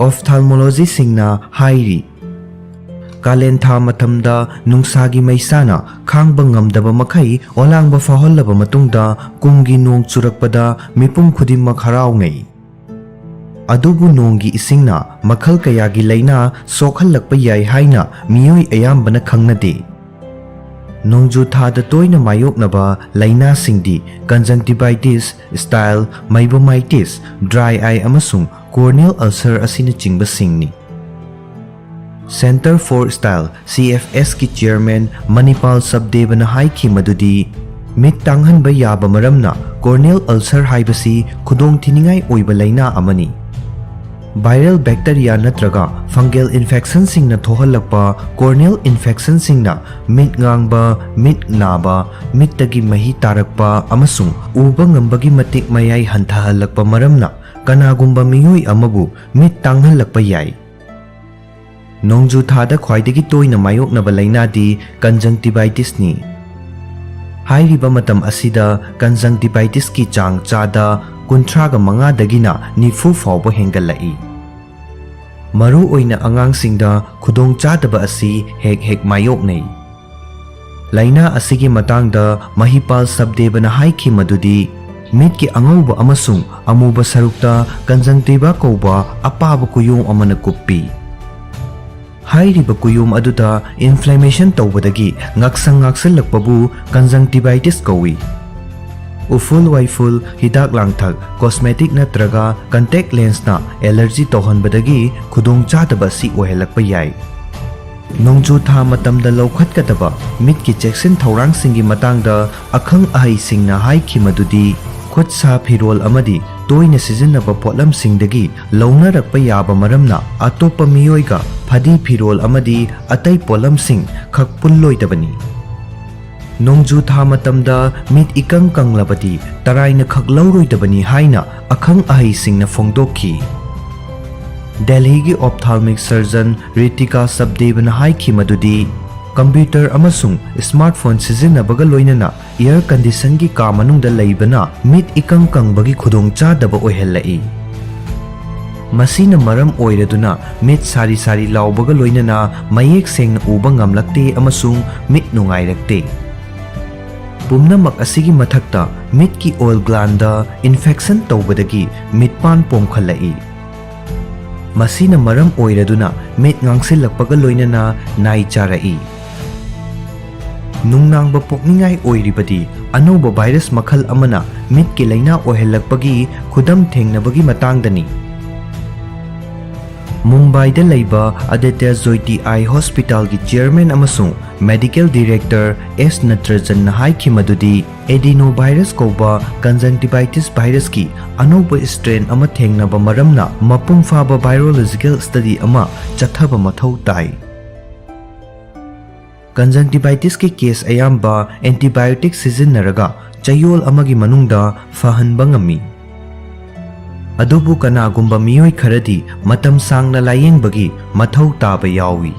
Ophthalmologistꯁꯤꯡꯅ ꯍꯥꯏꯔꯤ, ꯀꯥꯂꯦꯟ ꯊꯥ ꯃꯇꯝꯗ ꯅꯨꯡꯁꯥꯒꯤ ꯃꯩꯁꯥꯅ ꯈꯥꯡꯕ ꯉꯝꯗꯕ ꯃꯈꯩ ꯑꯣꯂꯥꯡꯕ ꯐꯥꯎꯍꯜꯂꯕ ꯃꯇꯨꯡꯗ ꯀꯨꯝꯒꯤ ꯅꯣꯡ ꯆꯨꯔꯛꯄꯗ ꯃꯤꯄꯨꯝ ꯈꯨꯗꯤꯡꯃꯛ ꯍꯔꯥꯎꯅꯩ꯫ ꯑꯗꯨꯕꯨ ꯅꯣꯡꯒꯤ ꯏꯁꯤꯡꯅ ꯃꯈꯜ ꯀꯌꯥꯒꯤ ꯂꯥꯏꯅꯥ ꯁꯣꯛꯍꯜꯂꯛꯄ ꯌꯥꯏ ꯍꯥꯏꯅ ꯃꯤꯑꯣꯏ ꯑꯌꯥꯝꯕꯅ ꯈꯪꯅꯗꯦ꯫ ꯅꯣꯡꯖꯨ ꯊꯥꯗ ꯇꯣꯏꯅ ꯃꯥꯌꯣꯛꯅꯕ ꯂꯥꯏꯅꯥꯁꯤꯡꯗꯤ conjunctivitis, style, meibomitis, dry eye ꯑꯃꯁꯨꯡ corneal ulcer ꯑꯁꯤꯅꯆꯤꯡꯕꯁꯤꯡꯅꯤ꯫ Centre for Style, CFSꯀꯤ chairman ꯃꯅꯤꯄꯥꯜ ꯁꯕꯗꯦꯕꯅ ꯍꯥꯏꯈꯤ ꯃꯗꯨꯗꯤ, ꯃꯤꯠ ꯇꯥꯡꯍꯟꯕ ꯌꯥꯕ ꯃꯔꯝꯅ corneal ulcer ꯍꯥꯏꯕꯁꯤ ꯈꯨꯗꯣꯡꯊꯤꯅꯤꯡꯉꯥꯏ ꯑꯣꯏꯕ ꯂꯥꯏꯅꯥ ꯑꯃꯅꯤ꯫ Viral bacteria ꯅꯠꯇ꯭ꯔꯒ fungal infectionꯁꯤꯡꯅ ꯊꯣꯛꯍꯜꯂꯛꯄ corneal infectionꯁꯤꯡꯅ ꯃꯤꯠ ꯉꯥꯡꯕ, ꯃꯤꯠ ꯅꯥꯕ, ꯃꯤꯠꯇꯒꯤ ꯃꯍꯤ ꯇꯥꯔꯛꯄ ꯑꯃꯁꯨꯡ ꯎꯕ ꯉꯝꯕꯒꯤ ꯃꯇꯤꯛ ꯃꯌꯥꯏ ꯍꯟꯊꯍꯜꯂꯛꯄ ꯃꯔꯝꯅ ꯀꯅꯥꯒꯨꯝꯕ ꯃꯤꯑꯣꯏ ꯑꯃꯕꯨ ꯃꯤꯠ ꯇꯥꯡꯍꯜꯂꯛꯄ ꯌꯥꯏ꯫ ꯅꯣꯡꯖꯨ ꯊꯥꯗ ꯈ꯭ꯋꯥꯏꯗꯒꯤ ꯇꯣꯏꯅ ꯃꯥꯌꯣꯛꯅꯕ ꯂꯥꯏꯅꯥꯗꯤ conjunctivitisꯅꯤ꯫ ꯍꯥꯏꯔꯤꯕ ꯃꯇꯝ ꯑꯁꯤꯗ conjunctivitisꯀꯤ ꯆꯥꯡ ꯆꯥꯗ ꯀꯨꯟꯊ꯭ꯔꯥꯒ ꯃꯉꯥꯗꯒꯤꯅ ꯅꯤꯐꯨ ꯐꯥꯎꯕ ꯍꯦꯟꯒꯠꯂꯛꯏ꯫ ꯃꯔꯨꯑꯣꯏꯅ ꯑꯉꯥꯡꯁꯤꯡꯗ ꯈꯨꯗꯣꯡꯆꯥꯗꯕ ꯑꯁꯤ ꯍꯦꯛ ꯍꯦꯛ ꯃꯥꯌꯣꯛꯅꯩ꯫ ꯂꯥꯏꯅꯥ ꯑꯁꯤꯒꯤ ꯃꯇꯥꯡꯗ ꯃꯍꯤꯄꯥꯜ ꯁꯕꯗꯦꯕꯅ ꯍꯥꯏꯈꯤ ꯃꯗꯨꯗꯤ, ꯃꯤꯠꯀꯤ ꯑꯉꯧꯕ ꯑꯃꯁꯨꯡ ꯑꯃꯨꯕ ꯁꯔꯨꯛꯇ conjunctiva ꯀꯧꯕ ꯑꯄꯥꯕ ꯀꯨꯌꯣꯝ ꯑꯃꯅ ꯀꯨꯞꯄꯤ꯫ ꯍꯥꯏꯔꯤꯕ ꯀꯨꯌꯣꯝ ꯑꯗꯨꯗ inflammation ꯇꯧꯕꯗꯒꯤ ꯉꯛꯁꯪ ꯉꯥꯛꯁꯜꯂꯛꯄꯕꯨ conjunctivitis ꯀꯧꯏ꯫ ꯎꯐꯨꯜ ꯋꯥꯏꯐꯨꯜ, ꯍꯤꯗꯥꯛ ꯂꯥꯡꯊꯛ, cosmetic ꯅꯠꯇ꯭ꯔꯒ contact lensꯅ allergy ꯇꯧꯍꯟꯕꯗꯒꯤ ꯈꯨꯗꯣꯡꯆꯥꯗꯕ ꯑꯁꯤ ꯑꯣꯏꯍꯜꯂꯛꯄ ꯌꯥꯏ꯫ ꯅꯣꯡꯖꯨ ꯊꯥ ꯃꯇꯝꯗ ꯂꯧꯈꯠꯀꯗꯕ ꯃꯤꯠꯀꯤ ꯆꯦꯛꯁꯤꯟ ꯊꯧꯔꯥꯡꯁꯤꯡꯒꯤ ꯃꯇꯥꯡꯗ ꯑꯈꯪ ꯑꯍꯩꯁꯤꯡꯅ ꯍꯥꯏꯈꯤ ꯃꯗꯨꯗꯤ, ꯈꯨꯠ ꯁꯥ ꯐꯤꯔꯣꯜ ꯑꯃꯗꯤ ꯇꯣꯏꯅ ꯁꯤꯖꯤꯟꯅꯕ ꯄꯣꯠꯂꯝꯁꯤꯡꯗꯒꯤ ꯂꯧꯅꯔꯛꯄ ꯌꯥꯕ ꯃꯔꯝꯅ ꯑꯇꯣꯞꯄ ꯃꯤꯑꯣꯏꯒ ꯐꯗꯤ ꯐꯤꯔꯣꯜ ꯑꯃꯗꯤ ꯑꯇꯩ ꯄꯣꯠꯂꯝꯁꯤꯡ ꯈꯛ ꯄꯨꯜꯂꯣꯏꯗꯕꯅꯤ꯫ ꯅꯣꯡꯖꯨ ꯊꯥ ꯃꯇꯝꯗ ꯃꯤꯠ ꯏꯀꯪ ꯀꯪꯂꯕꯗꯤ ꯇꯔꯥꯏꯅ ꯈꯛ ꯂꯧꯔꯣꯏꯗꯕꯅꯤ ꯍꯥꯏꯅ ꯑꯈꯪ ꯑꯍꯩꯁꯤꯡꯅ ꯐꯣꯡꯗꯣꯛꯈꯤ꯫ ꯗꯦꯜꯍꯤꯒꯤ ophthalmic surgeon ꯔꯤꯇꯤꯀꯥ ꯁꯕꯗꯦꯕꯅ ꯍꯥꯏꯈꯤ ꯃꯗꯨꯗꯤ, ꯀꯝꯄ꯭ꯌꯨꯇꯔ ꯑꯃꯁꯨꯡ ꯁ꯭ꯃꯥꯔꯠꯐꯣꯟ ꯁꯤꯖꯤꯟꯅꯕꯒ ꯂꯣꯏꯅꯅ air conditionꯒꯤ ꯀꯥ ꯃꯅꯨꯡꯗ ꯂꯩꯕꯅ ꯃꯤꯠ ꯏꯀꯪ ꯀꯪꯕꯒꯤ ꯈꯨꯗꯣꯡꯆꯥꯗꯕ ꯑꯣꯏꯍꯜꯂꯛꯏ꯫ ꯃꯁꯤꯅ ꯃꯔꯝ ꯑꯣꯏꯔꯗꯨꯅ ꯃꯤꯠ ꯁꯥꯔꯤ ꯁꯥꯔꯤ ꯂꯥꯎꯕꯒ ꯂꯣꯏꯅꯅ ꯃꯌꯦꯛ ꯁꯦꯡꯅ ꯎꯕ ꯉꯝꯂꯛꯇꯦ ꯑꯃꯁꯨꯡ ꯃꯤꯠ ꯅꯨꯡꯉꯥꯏꯔꯛꯇꯦ꯫ ꯄꯨꯝꯅꯃꯛ ꯑꯁꯤꯒꯤ ꯃꯊꯛꯇ, ꯃꯤꯠꯀꯤ ꯑꯣꯏꯜ ꯒ꯭ꯂꯥꯟꯗ ꯏꯟꯐꯦꯛꯁꯟ ꯇꯧꯕꯗꯒꯤ ꯃꯤꯠꯄꯥꯟ ꯄꯣꯝꯈꯠꯂꯛꯏ꯫ ꯃꯁꯤꯅ ꯃꯔꯝ ꯑꯣꯏꯔꯗꯨꯅ ꯃꯤꯠ ꯉꯥꯡꯁꯤꯜꯂꯛꯄꯒ ꯂꯣꯏꯅꯅ ꯅꯥꯏ ꯆꯥꯔꯛꯏ꯫ ꯅꯨꯡꯅꯥꯡꯕ ꯄꯣꯛꯅꯤꯡꯉꯥꯏ ꯑꯣꯏꯔꯤꯕꯗꯤ ꯑꯅꯧꯕ ꯚꯥꯏꯔꯁ ꯃꯈꯜ ꯑꯃꯅ ꯃꯤꯠꯀꯤ ꯂꯥꯏꯅꯥ ꯑꯣꯏꯍꯜꯂꯛꯄꯒꯤ ꯈꯨꯗꯝ ꯊꯦꯡꯅꯕꯒꯤ ꯃꯇꯥꯡꯗꯅꯤ꯫ ꯃꯨꯝꯕꯥꯏꯗ ꯂꯩꯕ ꯑꯗꯤꯇ꯭ꯌ ꯖꯣꯏꯇꯤ ꯑꯥꯏ ꯍꯣꯁꯄꯤꯇꯥꯜꯒꯤ ꯆꯤꯌꯔꯃꯦꯟ ꯑꯃꯁꯨꯡ ꯃꯦꯗꯤꯀꯦꯜ ꯗꯤꯔꯦꯛꯇꯔ ꯑꯦꯁ ꯅꯠꯇ꯭ꯔꯖꯟꯅ ꯍꯥꯏꯈꯤ ꯃꯗꯨꯗꯤ, ꯑꯦꯗꯤꯅꯣ ꯚꯥꯏꯔꯁ ꯀꯧꯕ ꯀꯟꯖꯪꯇꯤꯚꯥꯏꯇꯤꯁ ꯚꯥꯏꯔꯁꯀꯤ ꯑꯅꯧꯕ ꯁ꯭ꯇ꯭ꯔꯦꯟ ꯑꯃ ꯊꯦꯡꯅꯕ ꯃꯔꯝꯅ ꯃꯄꯨꯡ ꯐꯥꯕ ꯚꯥꯏꯔꯣꯂꯣꯖꯤꯀꯦꯜ ꯁ꯭ꯇꯗꯤ ꯑꯃ ꯆꯠꯊꯕ ꯃꯊꯧ ꯇꯥꯏ꯫ ꯀꯟꯖꯪꯇꯤꯚꯥꯏꯇꯤꯁꯀꯤ ꯀꯦꯁ ꯑꯌꯥꯝꯕ ꯑꯦꯟꯇꯤꯕꯥꯏꯑꯣꯇꯤꯛ ꯁꯤꯖꯤꯟꯅꯔꯒ ꯆꯌꯣꯜ ꯑꯃꯒꯤ ꯃꯅꯨꯡꯗ ꯐꯍꯟꯕ ꯉꯝꯃꯤ꯫ ꯑꯗꯨꯕꯨ ꯀꯅꯥꯒꯨꯝꯕ ꯃꯤꯑꯣꯏ ꯈꯔꯗꯤ ꯃꯇꯝ ꯁꯥꯡꯅ ꯂꯥꯌꯦꯡꯕꯒꯤ ꯃꯊꯧ ꯇꯥꯕ ꯌꯥꯎꯏ꯫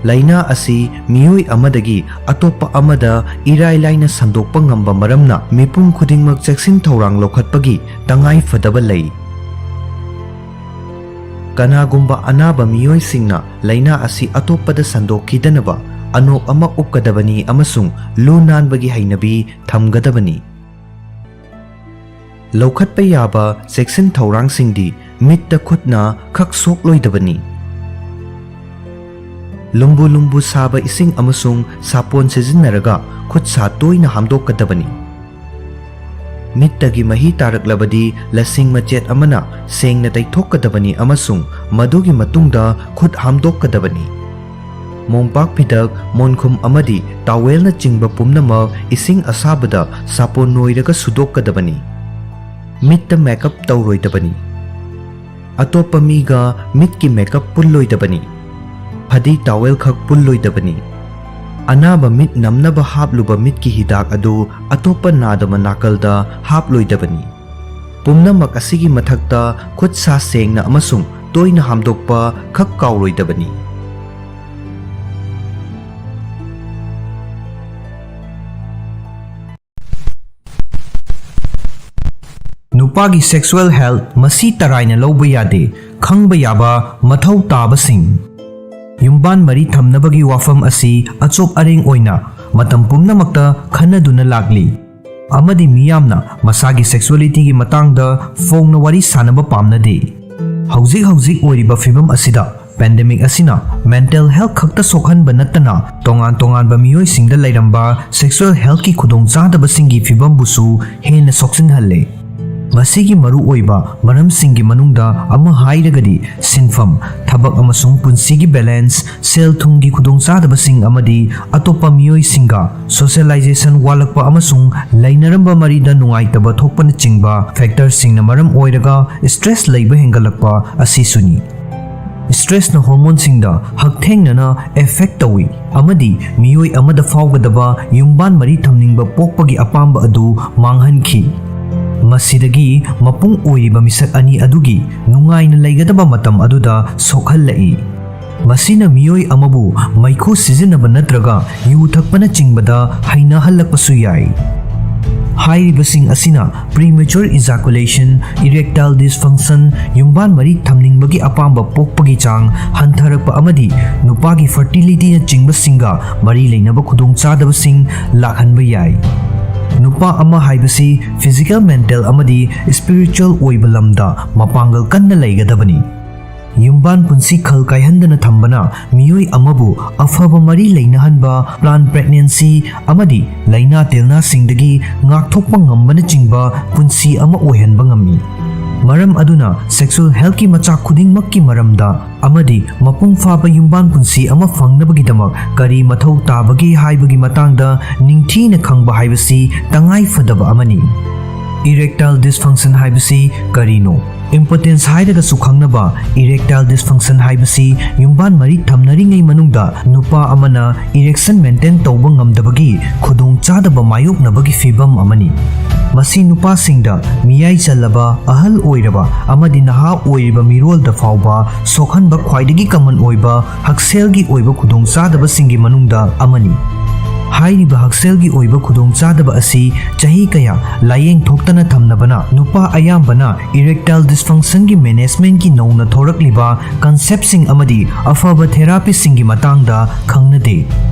ꯂꯥꯏꯅꯥ ꯑꯁꯤ ꯃꯤꯑꯣꯏ ꯑꯃꯗꯒꯤ ꯑꯇꯣꯞꯄ ꯑꯃꯗ ꯏꯔꯥꯏ ꯂꯥꯏꯅ ꯁꯟꯗꯣꯛꯄ ꯉꯝꯕ ꯃꯔꯝꯅ ꯃꯤꯄꯨꯝ ꯈꯨꯗꯤꯡꯃꯛ ꯆꯦꯛꯁꯤꯟ ꯊꯧꯔꯥꯡ ꯂꯧꯈꯠꯄꯒꯤ ꯇꯉꯥꯏ ꯐꯗꯕ ꯂꯩ꯫ ꯀꯅꯥꯒꯨꯝꯕ ꯑꯅꯥꯕ ꯃꯤꯑꯣꯏꯁꯤꯡꯅ ꯂꯥꯏꯅꯥ ꯑꯁꯤ ꯑꯇꯣꯞꯄꯗ ꯁꯟꯗꯣꯛꯈꯤꯗꯅꯕ ꯑꯅꯣꯞ ꯑꯃ ꯎꯞꯀꯗꯕꯅꯤ ꯑꯃꯁꯨꯡ ꯂꯨ ꯅꯥꯟꯕꯒꯤ ꯍꯩꯅꯕꯤ ꯊꯝꯒꯗꯕꯅꯤ꯫ ꯂꯧꯈꯠꯄ ꯌꯥꯕ ꯆꯦꯛꯁꯤꯟ ꯊꯧꯔꯥꯡꯁꯤꯡꯗꯤ ꯃꯤꯠꯇ ꯈꯨꯠꯅ ꯈꯛ ꯁꯣꯛꯂꯣꯏꯗꯕꯅꯤ꯫ ꯂꯨꯝꯕꯨ ꯂꯨꯝꯕꯨ ꯁꯥꯕ ꯏꯁꯤꯡ ꯑꯃꯁꯨꯡ ꯁꯥꯄꯣꯟ ꯁꯤꯖꯤꯟꯅꯔꯒ ꯈꯨꯠ ꯁꯥ ꯇꯣꯏꯅ ꯍꯥꯝꯗꯣꯛꯀꯗꯕꯅꯤ꯫ ꯃꯤꯠꯇꯒꯤ ꯃꯍꯤ ꯇꯥꯔꯛꯂꯕꯗꯤ ꯂꯁꯤꯡ ꯃꯆꯦꯠ ꯑꯃꯅ ꯁꯦꯡꯅ ꯇꯩꯊꯣꯛꯀꯗꯕꯅꯤ ꯑꯃꯁꯨꯡ ꯃꯗꯨꯒꯤ ꯃꯇꯨꯡꯗ ꯈꯨꯠ ꯍꯥꯝꯗꯣꯛꯀꯗꯕꯅꯤ꯫ ꯃꯣꯝꯄꯥꯛ ꯐꯤꯗꯛ, ꯃꯣꯟꯈꯨꯝ ꯑꯃꯗꯤ ꯇꯥꯋꯦꯜꯅꯆꯤꯡꯕ ꯄꯨꯝꯅꯃꯛ ꯏꯁꯤꯡ ꯑꯁꯥꯕꯗ ꯁꯥꯄꯣꯟ ꯅꯣꯏꯔꯒ ꯁꯨꯗꯣꯛꯀꯗꯕꯅꯤ꯫ ꯃꯤꯠꯇ ꯃꯦꯀꯞ ꯇꯧꯔꯣꯏꯗꯕꯅꯤ꯫ ꯑꯇꯣꯞꯄ ꯃꯤꯒ ꯃꯤꯠꯀꯤ ꯃꯦꯀꯞ ꯄꯨꯜꯂꯣꯏꯗꯕꯅꯤ꯫ ꯐꯗꯤ ꯇꯥꯋꯦꯜ ꯈꯛ ꯄꯨꯜꯂꯣꯏꯗꯕꯅꯤ꯫ ꯑꯅꯥꯕ ꯃꯤꯠ ꯅꯝꯅꯕ ꯍꯥꯞꯂꯨꯕ ꯃꯤꯠꯀꯤ ꯍꯤꯗꯥꯛ ꯑꯗꯨ ꯑꯇꯣꯞꯄ ꯅꯥꯗꯕ ꯅꯥꯀꯜꯗ ꯍꯥꯞꯂꯣꯏꯗꯕꯅꯤ꯫ ꯄꯨꯝꯅꯃꯛ ꯑꯁꯤꯒꯤ ꯃꯊꯛꯇ ꯈꯨꯠ ꯁꯥ ꯁꯦꯡꯅ ꯑꯃꯁꯨꯡ ꯇꯣꯏꯅ ꯍꯥꯝꯗꯣꯛꯄ ꯈꯛ ꯀꯥꯎꯔꯣꯏꯗꯕꯅꯤ꯫ ꯅꯨꯄꯥꯒꯤ sexual health ꯃꯁꯤ ꯇꯔꯥꯏꯅ ꯂꯧꯕ ꯌꯥꯗꯦ꯫ ꯈꯪꯕ ꯌꯥꯕ ꯃꯊꯧ ꯇꯥꯕꯁꯤꯡ꯫ ꯌꯨꯝꯕꯥꯟ ꯃꯔꯤ ꯊꯝꯅꯕꯒꯤ ꯋꯥꯐꯝ ꯑꯁꯤ ꯑꯆꯣꯞ ꯑꯔꯦꯡ ꯑꯣꯏꯅ ꯃꯇꯝ ꯄꯨꯝꯅꯃꯛꯇ ꯈꯟꯅꯗꯨꯅ ꯂꯥꯛꯂꯤ, ꯑꯃꯗꯤ ꯃꯤꯌꯥꯝꯅ ꯃꯁꯥꯒꯤ sexuality ꯒꯤ ꯃꯇꯥꯡꯗ ꯐꯣꯡꯅ ꯋꯥꯔꯤ ꯁꯥꯅꯕ ꯄꯥꯝꯅꯗꯦ꯫ ꯍꯧꯖꯤꯛ ꯍꯧꯖꯤꯛ ꯑꯣꯏꯔꯤꯕ ꯐꯤꯚꯝ ꯑꯁꯤꯗ pandemic ꯑꯁꯤꯅ mental health ꯈꯛꯇ ꯁꯣꯛꯍꯟꯕ ꯅꯠꯇꯅ ꯇꯣꯉꯥꯟ ꯇꯣꯉꯥꯟꯕ ꯃꯤꯑꯣꯏꯁꯤꯡꯗ ꯂꯩꯔꯝꯕ sexual health ꯀꯤ ꯈꯨꯗꯣꯡꯆꯥꯗꯕꯁꯤꯡꯒꯤ ꯐꯤꯚꯝꯕꯨꯁꯨ ꯍꯦꯟꯅ ꯁꯣꯛꯆꯤꯟꯍꯜꯂꯦ꯫ ꯃꯁꯤꯒꯤ ꯃꯔꯨꯑꯣꯏꯕ ꯃꯔꯝꯁꯤꯡꯒꯤ ꯃꯅꯨꯡꯗ ꯑꯃ ꯍꯥꯏꯔꯒꯗꯤ ꯁꯤꯟꯐꯝ, ꯊꯕꯛ ꯑꯃꯁꯨꯡ ꯄꯨꯟꯁꯤꯒꯤ balance, ꯁꯦꯜ ꯊꯨꯝꯒꯤ ꯈꯨꯗꯣꯡꯆꯥꯗꯕꯁꯤꯡ ꯑꯃꯗꯤ ꯑꯇꯣꯞꯄ ꯃꯤꯑꯣꯏꯁꯤꯡꯒ socialization ꯋꯥꯠꯂꯛꯄ ꯑꯃꯁꯨꯡ ꯂꯩꯅꯔꯝꯕ ꯃꯔꯤꯗ ꯅꯨꯡꯉꯥꯏꯇꯕ ꯊꯣꯛꯄꯅꯆꯤꯡꯕ factor ꯁꯤꯡꯅ ꯃꯔꯝ ꯑꯣꯏꯔꯒ stress ꯂꯩꯕ ꯍꯦꯟꯒꯠꯂꯛꯄ ꯑꯁꯤꯁꯨꯅꯤ꯫ Stress ꯅ hormone ꯁꯤꯡꯗ ꯍꯛꯊꯦꯡꯅꯅ effect ꯇꯧꯏ ꯑꯃꯗꯤ ꯃꯤꯑꯣꯏ ꯑꯃꯗ ꯐꯥꯎꯒꯗꯕ ꯌꯨꯝꯕꯥꯟ ꯃꯔꯤ ꯊꯝꯅꯤꯡꯕ ꯄꯣꯛꯄꯒꯤ ꯑꯄꯥꯝꯕ ꯑꯗꯨ ꯃꯥꯡꯍꯟꯈꯤ꯫ ꯃꯁꯤꯗꯒꯤ ꯃꯄꯨꯡ ꯑꯣꯏꯔꯤꯕ ꯃꯤꯁꯛ ꯑꯅꯤ ꯑꯗꯨꯒꯤ ꯅꯨꯡꯉꯥꯏꯅ ꯂꯩꯒꯗꯕ ꯃꯇꯝ ꯑꯗꯨꯗ ꯁꯣꯛꯍꯜꯂꯛꯏ꯫ ꯃꯁꯤꯅ ꯃꯤꯑꯣꯏ ꯑꯃꯕꯨ ꯃꯩꯈꯨ ꯁꯤꯖꯤꯟꯅꯕ ꯅꯠꯇ꯭ꯔꯒ ꯌꯨ ꯊꯛꯄꯅꯆꯤꯡꯕꯗ ꯍꯩꯅꯍꯜꯂꯛꯄꯁꯨ ꯌꯥꯏ꯫ ꯍꯥꯏꯔꯤꯕꯁꯤꯡ ꯑꯁꯤꯅ premature ejaculation, erectile dysfunction, ꯌꯨꯝꯕꯥꯟ ꯃꯔꯤ ꯊꯝꯅꯤꯡꯕꯒꯤ ꯑꯄꯥꯝꯕ ꯄꯣꯛꯄꯒꯤ ꯆꯥꯡ ꯍꯟꯊꯔꯛꯄ ꯑꯃꯗꯤ ꯅꯨꯄꯥꯒꯤ fertility ꯅꯆꯤꯡꯕꯁꯤꯡꯒ ꯃꯔꯤ ꯂꯩꯅꯕ ꯈꯨꯗꯣꯡꯆꯥꯗꯕꯁꯤꯡ ꯂꯥꯛꯍꯟꯕ ꯌꯥꯏ꯫ ꯅꯨꯄꯥ ꯑꯃ ꯍꯥꯏꯕꯁꯤ physical, mental ꯑꯃꯗꯤ spiritual ꯑꯣꯏꯕ ꯂꯝꯗ ꯃꯄꯥꯡꯒꯜ ꯀꯟꯅ ꯂꯩꯒꯗꯕꯅꯤ꯫ ꯌꯨꯝꯕꯥꯟ ꯄꯨꯟꯁꯤ ꯈꯜ ꯀꯥꯏꯍꯟꯗꯅ ꯊꯝꯕꯅ ꯃꯤꯑꯣꯏ ꯑꯃꯕꯨ ꯑꯐꯕ ꯃꯔꯤ ꯂꯩꯅꯍꯟꯕ, ꯄ꯭ꯂꯥꯟ ꯄ꯭ꯔꯦꯒꯅꯦꯟꯁꯤ ꯑꯃꯗꯤ ꯂꯥꯏꯅꯥ ꯇꯤꯜꯅꯥꯁꯤꯡꯗꯒꯤ ꯉꯥꯛꯊꯣꯛꯄ ꯉꯝꯕꯅꯆꯤꯡꯕ ꯄꯨꯟꯁꯤ ꯑꯃ ꯑꯣꯏꯍꯟꯕ ꯉꯝꯃꯤ꯫ ꯃꯔꯝ ꯑꯗꯨꯅ ꯁꯦꯛꯁꯨꯑꯦꯜ ꯍꯦꯜꯊꯀꯤ ꯃꯆꯥꯛ ꯈꯨꯗꯤꯡꯃꯛꯀꯤ ꯃꯔꯝꯗ ꯑꯃꯗꯤ ꯃꯄꯨꯡ ꯐꯥꯕ ꯌꯨꯝꯕꯥꯟ ꯄꯨꯟꯁꯤ ꯑꯃ ꯐꯪꯅꯕꯒꯤꯗꯃꯛ ꯀꯔꯤ ꯃꯊꯧ ꯇꯥꯕꯒꯦ ꯍꯥꯏꯕꯒꯤ ꯃꯇꯥꯡꯗ ꯅꯤꯡꯊꯤꯅ ꯈꯪꯕ ꯍꯥꯏꯕꯁꯤ ꯇꯉꯥꯏ ꯐꯗꯕ ꯑꯃꯅꯤ꯫ Erectile dysfunction ꯍꯥꯏꯕꯁꯤ ꯀꯔꯤꯅꯣ? ꯏꯝꯄꯣꯇꯦꯟꯁ ꯍꯥꯏꯔꯒꯁꯨ ꯈꯪꯅꯕ ꯏꯔꯦꯛꯇꯥꯏꯜ ꯗꯤꯁꯐꯪꯁꯟ ꯍꯥꯏꯕꯁꯤ ꯌꯨꯝꯕꯥꯟ ꯃꯔꯤ ꯊꯝꯅꯔꯤꯉꯩ ꯃꯅꯨꯡꯗ ꯅꯨꯄꯥ ꯑꯃꯅ ꯏꯔꯦꯛꯁꯟ ꯃꯦꯟꯇꯦꯟ ꯇꯧꯕ ꯉꯝꯗꯕꯒꯤ ꯈꯨꯗꯣꯡꯆꯥꯗꯕ ꯃꯥꯌꯣꯛꯅꯕꯒꯤ ꯐꯤꯚꯝ ꯑꯃꯅꯤ꯫ ꯃꯁꯤ ꯅꯨꯄꯥꯁꯤꯡꯗ, ꯃꯤꯌꯥꯏ ꯆꯜꯂꯕ, ꯑꯍꯜ ꯑꯣꯏꯔꯕ ꯑꯃꯗꯤ ꯅꯍꯥ ꯑꯣꯏꯔꯤꯕ ꯃꯤꯔꯣꯜꯗ ꯐꯥꯎꯕ ꯁꯣꯛꯍꯟꯕ ꯈ꯭ꯋꯥꯏꯗꯒꯤ ꯀꯃꯟ ꯑꯣꯏꯕ ꯍꯛꯁꯦꯜꯒꯤ ꯑꯣꯏꯕ ꯈꯨꯗꯣꯡꯆꯥꯗꯕꯁꯤꯡꯒꯤ ꯃꯅꯨꯡꯗ ꯑꯃꯅꯤ꯫ ꯍꯥꯏꯔꯤꯕ ꯍꯛꯁꯦꯜꯒꯤ ꯑꯣꯏꯕ ꯈꯨꯗꯣꯡꯆꯥꯗꯕ ꯑꯁꯤ ꯆꯍꯤ ꯀꯌꯥ ꯂꯥꯌꯦꯡ ꯊꯣꯛꯇꯅ ꯊꯝꯅꯕꯅ ꯅꯨꯄꯥ ꯑꯌꯥꯝꯕꯅ ꯏꯔꯦꯛꯇꯥꯏꯜ ꯗꯤꯁꯐꯪꯁꯟꯒꯤ ꯃꯦꯅꯦꯖꯃꯦꯟꯠꯀꯤ ꯅꯧꯅ ꯊꯣꯔꯛꯂꯤꯕ ꯀꯟꯁꯦꯞꯁꯤꯡ ꯑꯃꯗꯤ ꯑꯐꯕ ꯊꯦꯔꯥꯄꯤꯁꯤꯡꯒꯤ ꯃꯇꯥꯡꯗ ꯈꯪꯅꯗꯦ꯫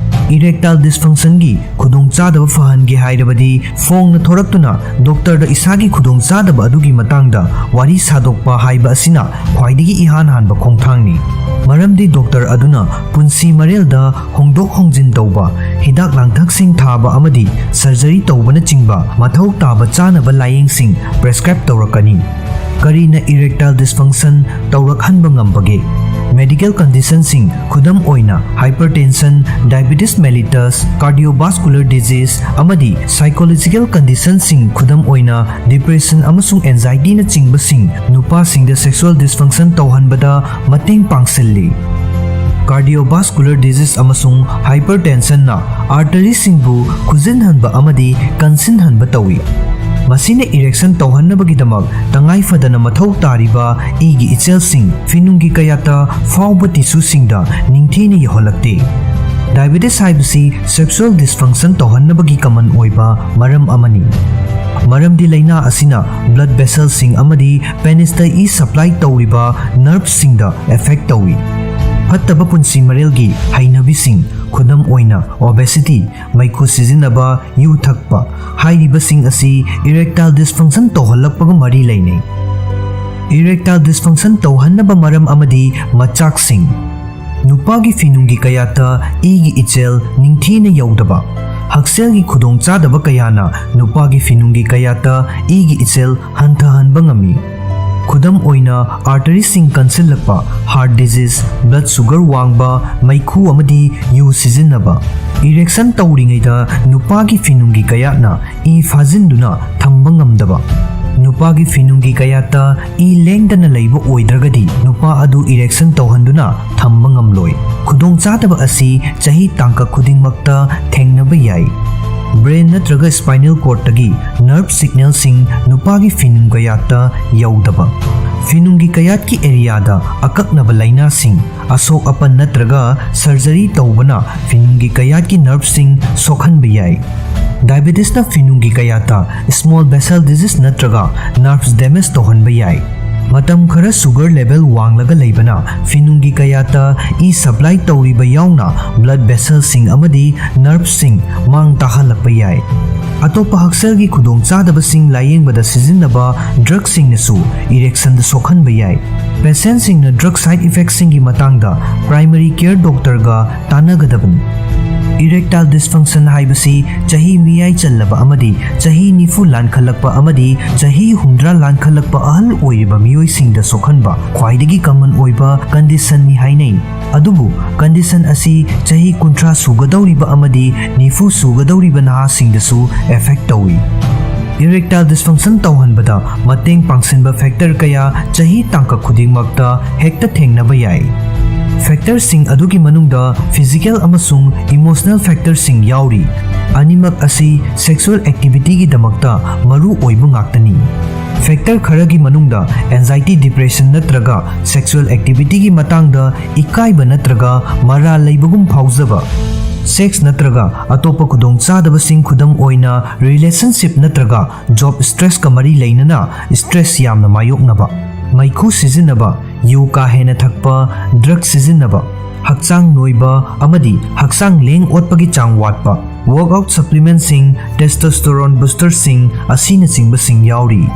ꯏꯔꯦꯛꯇꯥꯏꯜ ꯗꯤꯁꯐꯪꯁꯟꯒꯤ ꯈꯨꯗꯣꯡꯆꯥꯗꯕ ꯐꯍꯟꯒꯦ ꯍꯥꯏꯔꯕꯗꯤ ꯐꯣꯡꯅ ꯊꯣꯔꯛꯇꯨꯅ ꯗꯣꯛꯇꯔꯗ ꯏꯁꯥꯒꯤ ꯈꯨꯗꯣꯡꯆꯥꯗꯕ ꯑꯗꯨꯒꯤ ꯃꯇꯥꯡꯗ ꯋꯥꯔꯤ ꯁꯥꯗꯣꯛꯄ ꯍꯥꯏꯕ ꯑꯁꯤꯅ ꯈ꯭ꯋꯥꯏꯗꯒꯤ ꯏꯍꯥꯟ ꯍꯥꯟꯕ ꯈꯣꯡꯊꯥꯡꯅꯤ꯫ ꯃꯔꯝꯗꯤ ꯗꯣꯛꯇꯔ ꯑꯗꯨꯅ ꯄꯨꯟꯁꯤ ꯃꯔꯦꯜꯗ ꯍꯣꯡꯗꯣꯛ ꯍꯣꯡꯖꯤꯟ ꯇꯧꯕ, ꯍꯤꯗꯥꯛ ꯂꯥꯡꯊꯛꯁꯤꯡ ꯊꯥꯕ ꯑꯃꯗꯤ ꯁꯔꯖꯔꯤ ꯇꯧꯕꯅꯆꯤꯡꯕ ꯃꯊꯧ ꯇꯥꯕ ꯆꯥꯅꯕ ꯂꯥꯌꯦꯡꯁꯤꯡ ꯄ꯭ꯔꯦꯁꯀ꯭ꯔꯥꯏꯕ ꯇꯧꯔꯛꯀꯅꯤ꯫ ꯀꯔꯤꯅ ꯏꯔꯦꯛꯇꯥꯏꯜ ꯗꯤꯁꯐꯪꯁꯟ ꯇꯧꯔꯛꯍꯟꯕ ꯉꯝꯕꯒꯦ? ꯃꯦꯗꯤꯀꯦꯜ ꯀꯟꯗꯤꯁꯟꯁꯤꯡ, ꯈꯨꯗꯝ ꯑꯣꯏꯅ hypertension, diabetes mellitus, cardiovascular disease, ꯑꯃꯗꯤ ꯁꯥꯏꯀꯣꯂꯣꯖꯤꯀꯦꯜ ꯀꯟꯗꯤꯁꯟꯁꯤꯡ, ꯈꯨꯗꯝ ꯑꯣꯏꯅ depression ꯑꯃꯁꯨꯡ anxiety ꯅꯆꯤꯡꯕꯁꯤꯡ, ꯅꯨꯄꯥꯁꯤꯡꯗ ꯁꯦꯛꯁꯨꯑꯦꯜ ꯗꯤꯁꯐꯪꯁꯟ ꯇꯧꯍꯟꯕꯗ ꯃꯇꯦꯡ ꯄꯥꯡꯁꯤꯜꯂꯤ꯫ Cardiovascular disease ꯑꯃꯁꯨꯡ hypertension ꯅ ꯑꯥꯔꯇꯔꯤꯁꯤꯡꯕꯨ ꯈꯨꯖꯤꯟꯍꯟꯕ ꯑꯃꯗꯤ ꯀꯟꯁꯤꯟꯍꯟꯕ ꯇꯧꯏ꯫ ꯃꯁꯤꯅ ꯏꯔꯦꯛꯁꯟ ꯇꯧꯍꯟꯅꯕꯒꯤꯗꯃꯛ ꯇꯉꯥꯏ ꯐꯗꯅ ꯃꯊꯧ ꯇꯥꯔꯤꯕ ꯏꯒꯤ ꯏꯆꯦꯜꯁꯤꯡ ꯐꯤꯅꯨꯡꯒꯤ ꯀꯌꯥꯠꯇ ꯐꯥꯎꯕ ꯇꯤꯁꯨꯁꯤꯡꯗ ꯅꯤꯡꯊꯤꯅ ꯌꯧꯍꯜꯂꯛꯇꯦ꯫ ꯗꯥꯏꯕꯦꯇꯤꯁ ꯍꯥꯏꯕꯁꯤ ꯁꯦꯛꯁꯨꯑꯦꯜ ꯗꯤꯁꯐꯪꯁꯟ ꯇꯧꯍꯟꯅꯕꯒꯤ ꯀꯃꯟ ꯑꯣꯏꯕ ꯃꯔꯝ ꯑꯃꯅꯤ꯫ ꯃꯔꯝꯗꯤ ꯂꯥꯏꯅꯥ ꯑꯁꯤꯅ ꯕ꯭ꯂꯗ ꯚꯦꯁꯦꯜꯁꯤꯡ ꯑꯃꯗꯤ ꯄꯦꯅꯤꯁꯇ ꯏ ꯁꯄ꯭ꯂꯥꯏ ꯇꯧꯔꯤꯕ ꯅꯔꯚꯁꯤꯡꯗ ꯑꯦꯐꯦꯛ ꯇꯧꯏ꯫ ꯐꯠꯇꯕ ꯄꯨꯟꯁꯤ ꯃꯔꯦꯜꯒꯤ ꯍꯩꯅꯕꯤꯁꯤꯡ, ꯈꯨꯗꯝ ꯑꯣꯏꯅ obesity, ꯃꯩꯈꯨ ꯁꯤꯖꯤꯟꯅꯕ, ꯌꯨ ꯊꯛꯄ ꯍꯥꯏꯔꯤꯕꯁꯤꯡ ꯑꯁꯤ ꯏꯔꯦꯛꯇꯥꯏꯜ ꯗꯤꯁꯐꯪꯁꯟ ꯇꯧꯍꯜꯂꯛꯄꯒ ꯃꯔꯤ ꯂꯩꯅꯩ꯫ Erectile dysfunction ꯇꯧꯍꯟꯅꯕ ꯃꯔꯝ ꯑꯃꯗꯤ ꯃꯆꯥꯛꯁꯤꯡ꯫ ꯅꯨꯄꯥꯒꯤ ꯐꯤꯅꯨꯡꯒꯤ ꯀꯌꯥꯠꯇ ꯏꯒꯤ ꯏꯆꯦꯜ ꯅꯤꯡꯊꯤꯅ ꯌꯧꯗꯕ꯫ ꯍꯛꯁꯦꯜꯒꯤ ꯈꯨꯗꯣꯡꯆꯥꯗꯕ ꯀꯌꯥꯅ ꯅꯨꯄꯥꯒꯤ ꯐꯤꯅꯨꯡꯒꯤ ꯀꯌꯥꯠꯇ ꯏꯒꯤ ꯏꯆꯦꯜ ꯍꯟꯊꯍꯟꯕ ꯉꯝꯃꯤ꯫ ꯈꯨꯗꯝ ꯑꯣꯏꯅ, ꯑꯥꯔꯇꯔꯤꯁꯤꯡ ꯀꯟꯁꯤꯜꯂꯛꯄ, heart disease, blood sugar ꯋꯥꯡꯕ, ꯃꯩꯈꯨ ꯑꯃꯗꯤ ꯌꯨ ꯁꯤꯖꯤꯟꯅꯕ꯫ Erection ꯇꯧꯔꯤꯉꯩꯗ ꯅꯨꯄꯥꯒꯤ ꯐꯤꯅꯨꯡꯒꯤ ꯀꯌꯥꯠꯅ ꯏ ꯐꯥꯖꯤꯟꯗꯨꯅ ꯊꯝꯕ ꯉꯝꯗꯕ꯫ ꯅꯨꯄꯥꯒꯤ ꯐꯤꯅꯨꯡꯒꯤ ꯀꯌꯥꯠꯇ ꯏ ꯂꯦꯡꯗꯅ ꯂꯩꯕ ꯑꯣꯏꯗ꯭ꯔꯒꯗꯤ ꯅꯨꯄꯥ ꯑꯗꯨ erection ꯇꯧꯍꯟꯗꯨꯅ ꯊꯝꯕ ꯉꯝꯂꯣꯏ꯫ ꯈꯨꯗꯣꯡꯆꯥꯗꯕ ꯑꯁꯤ ꯆꯍꯤ ꯇꯥꯡꯀꯛ ꯈꯨꯗꯤꯡꯃꯛꯇ ꯊꯦꯡꯅꯕ ꯌꯥꯏ꯫ Brain ꯅꯠꯇ꯭ꯔꯒ spinal cordꯇꯒꯤ nerve signalꯁꯤꯡ ꯅꯨꯄꯥꯒꯤ ꯐꯤꯅꯨꯡ ꯀꯌꯥꯠꯇ ꯌꯧꯗꯕ꯫ ꯐꯤꯅꯨꯡꯒꯤ ꯀꯌꯥꯠꯀꯤ areaꯗ ꯑꯀꯛꯅꯕ ꯂꯥꯏꯅꯥꯁꯤꯡ, ꯑꯁꯣꯛ ꯑꯄꯟ ꯅꯠꯇ꯭ꯔꯒ surgery ꯇꯧꯕꯅ ꯐꯤꯅꯨꯡꯒꯤ ꯀꯌꯥꯠꯀꯤ nerveꯁꯤꯡ ꯁꯣꯛꯍꯟꯕ ꯌꯥꯏ꯫ Diabetesꯅ ꯐꯤꯅꯨꯡꯒꯤ ꯀꯌꯥꯠꯇ small vessel disease ꯅꯠꯇ꯭ꯔꯒ nerves damage ꯇꯧꯍꯟꯕ ꯌꯥꯏ꯫ ꯃꯇꯝ ꯈꯔ sugar level ꯋꯥꯡꯂꯒ ꯂꯩꯕꯅ ꯐꯤꯅꯨꯡꯒꯤ ꯀꯌꯥꯠꯇ ꯏ supply ꯇꯧꯔꯤꯕ ꯌꯥꯎꯅ blood vesselꯁꯤꯡ ꯑꯃꯗꯤ nerveꯁꯤꯡ ꯃꯥꯡ ꯇꯥꯍꯜꯂꯛꯄ ꯌꯥꯏ꯫ ꯑꯇꯣꯞꯄ ꯍꯛꯁꯦꯜꯒꯤ ꯈꯨꯗꯣꯡꯆꯥꯗꯕꯁꯤꯡ ꯂꯥꯌꯦꯡꯕꯗ ꯁꯤꯖꯤꯟꯅꯕ drugꯁꯤꯡꯅꯁꯨ erectionꯗ ꯁꯣꯛꯍꯟꯕ ꯌꯥꯏ꯫ Patientꯁꯤꯡꯅ drug side effectꯁꯤꯡꯒꯤ ꯃꯇꯥꯡꯗ primary care doctorꯒ ꯇꯥꯟꯅꯒꯗꯕꯅꯤ꯫ Erectile dysfunction ꯍꯥꯏꯕꯁꯤ ꯆꯍꯤ ꯃꯤꯌꯥꯏ ꯆꯜꯂꯕ ꯑꯃꯗꯤ ꯆꯍꯤ ꯅꯤꯐꯨ ꯂꯥꯟꯈꯠꯂꯛꯄ ꯑꯃꯗꯤ ꯆꯍꯤ ꯍꯨꯝꯗ꯭ꯔꯥ ꯂꯥꯟꯈꯠꯂꯛꯄ ꯑꯍꯜ ꯑꯣꯏꯔꯤꯕ ꯃꯤꯑꯣꯏꯁꯤꯡꯗ ꯁꯣꯛꯍꯟꯕ ꯈ꯭ꯋꯥꯏꯗꯒꯤ common ꯑꯣꯏꯕ conditionꯅꯤ ꯍꯥꯏꯅꯩ꯫ ꯑꯗꯨꯕꯨ condition ꯑꯁꯤ ꯆꯍꯤ ꯀꯨꯟꯊ꯭ꯔꯥ ꯁꯨꯒꯗꯧꯔꯤꯕ ꯑꯃꯗꯤ ꯅꯤꯐꯨ ꯁꯨꯒꯗꯧꯔꯤꯕ ꯅꯍꯥꯁꯤꯡꯗꯁꯨ affect ꯇꯧꯏ꯫ Erectile dysfunction ꯇꯧꯍꯟꯕꯗ ꯃꯇꯦꯡ ꯄꯥꯡꯁꯤꯟꯕ factor ꯀꯌꯥ ꯆꯍꯤ ꯇꯥꯡꯀꯛ ꯈꯨꯗꯤꯡꯃꯛꯇ ꯍꯦꯛꯇ ꯊꯦꯡꯅꯕ ꯌꯥꯏ꯫ Factorꯁꯤꯡ ꯑꯗꯨꯒꯤ ꯃꯅꯨꯡꯗ physical ꯑꯃꯁꯨꯡ emotional factorꯁꯤꯡ ꯌꯥꯎꯔꯤ꯫ ꯑꯅꯤꯃꯛ ꯑꯁꯤ sexual activityꯒꯤꯗꯃꯛꯇ ꯃꯔꯨ ꯑꯣꯏꯕ ꯉꯥꯛꯇꯅꯤ꯫ Factor ꯈꯔꯒꯤ ꯃꯅꯨꯡꯗ anxiety, depression ꯅꯠꯇ꯭ꯔꯒ sexual activityꯒꯤ ꯃꯇꯥꯡꯗ ꯏꯀꯥꯏꯕ ꯅꯠꯇ꯭ꯔꯒ ꯃꯔꯥꯜ ꯂꯩꯕꯒꯨꯝ ꯐꯥꯎꯖꯕ, sex ꯅꯠꯇ꯭ꯔꯒ ꯑꯇꯣꯞꯄ ꯈꯨꯗꯣꯡꯆꯥꯗꯕꯁꯤꯡ, ꯈꯨꯗꯝ ꯑꯣꯏꯅ relationship ꯅꯠꯇ꯭ꯔꯒ job stressꯀ ꯃꯔꯤ ꯂꯩꯅꯅ stress ꯌꯥꯝꯅ ꯃꯥꯌꯣꯛꯅꯕ, ꯃꯩꯈꯨ ꯁꯤꯖꯤꯟꯅꯕ, ꯌꯨ ꯀꯥ ꯍꯦꯟꯅ ꯊꯛꯄ, drug ꯁꯤꯖꯤꯟꯅꯕ, ꯍꯛꯆꯥꯡ ꯅꯣꯏꯕ ꯑꯃꯗꯤ ꯍꯛꯆꯥꯡ ꯂꯦꯡ ꯑꯣꯠꯄꯒꯤ ꯆꯥꯡ ꯋꯥꯠꯄ, workout supplementꯁꯤꯡ, testosterone boosterꯁꯤꯡ ꯑꯁꯤꯅꯆꯤꯡꯕꯁꯤꯡ ꯌꯥꯎꯔꯤ꯫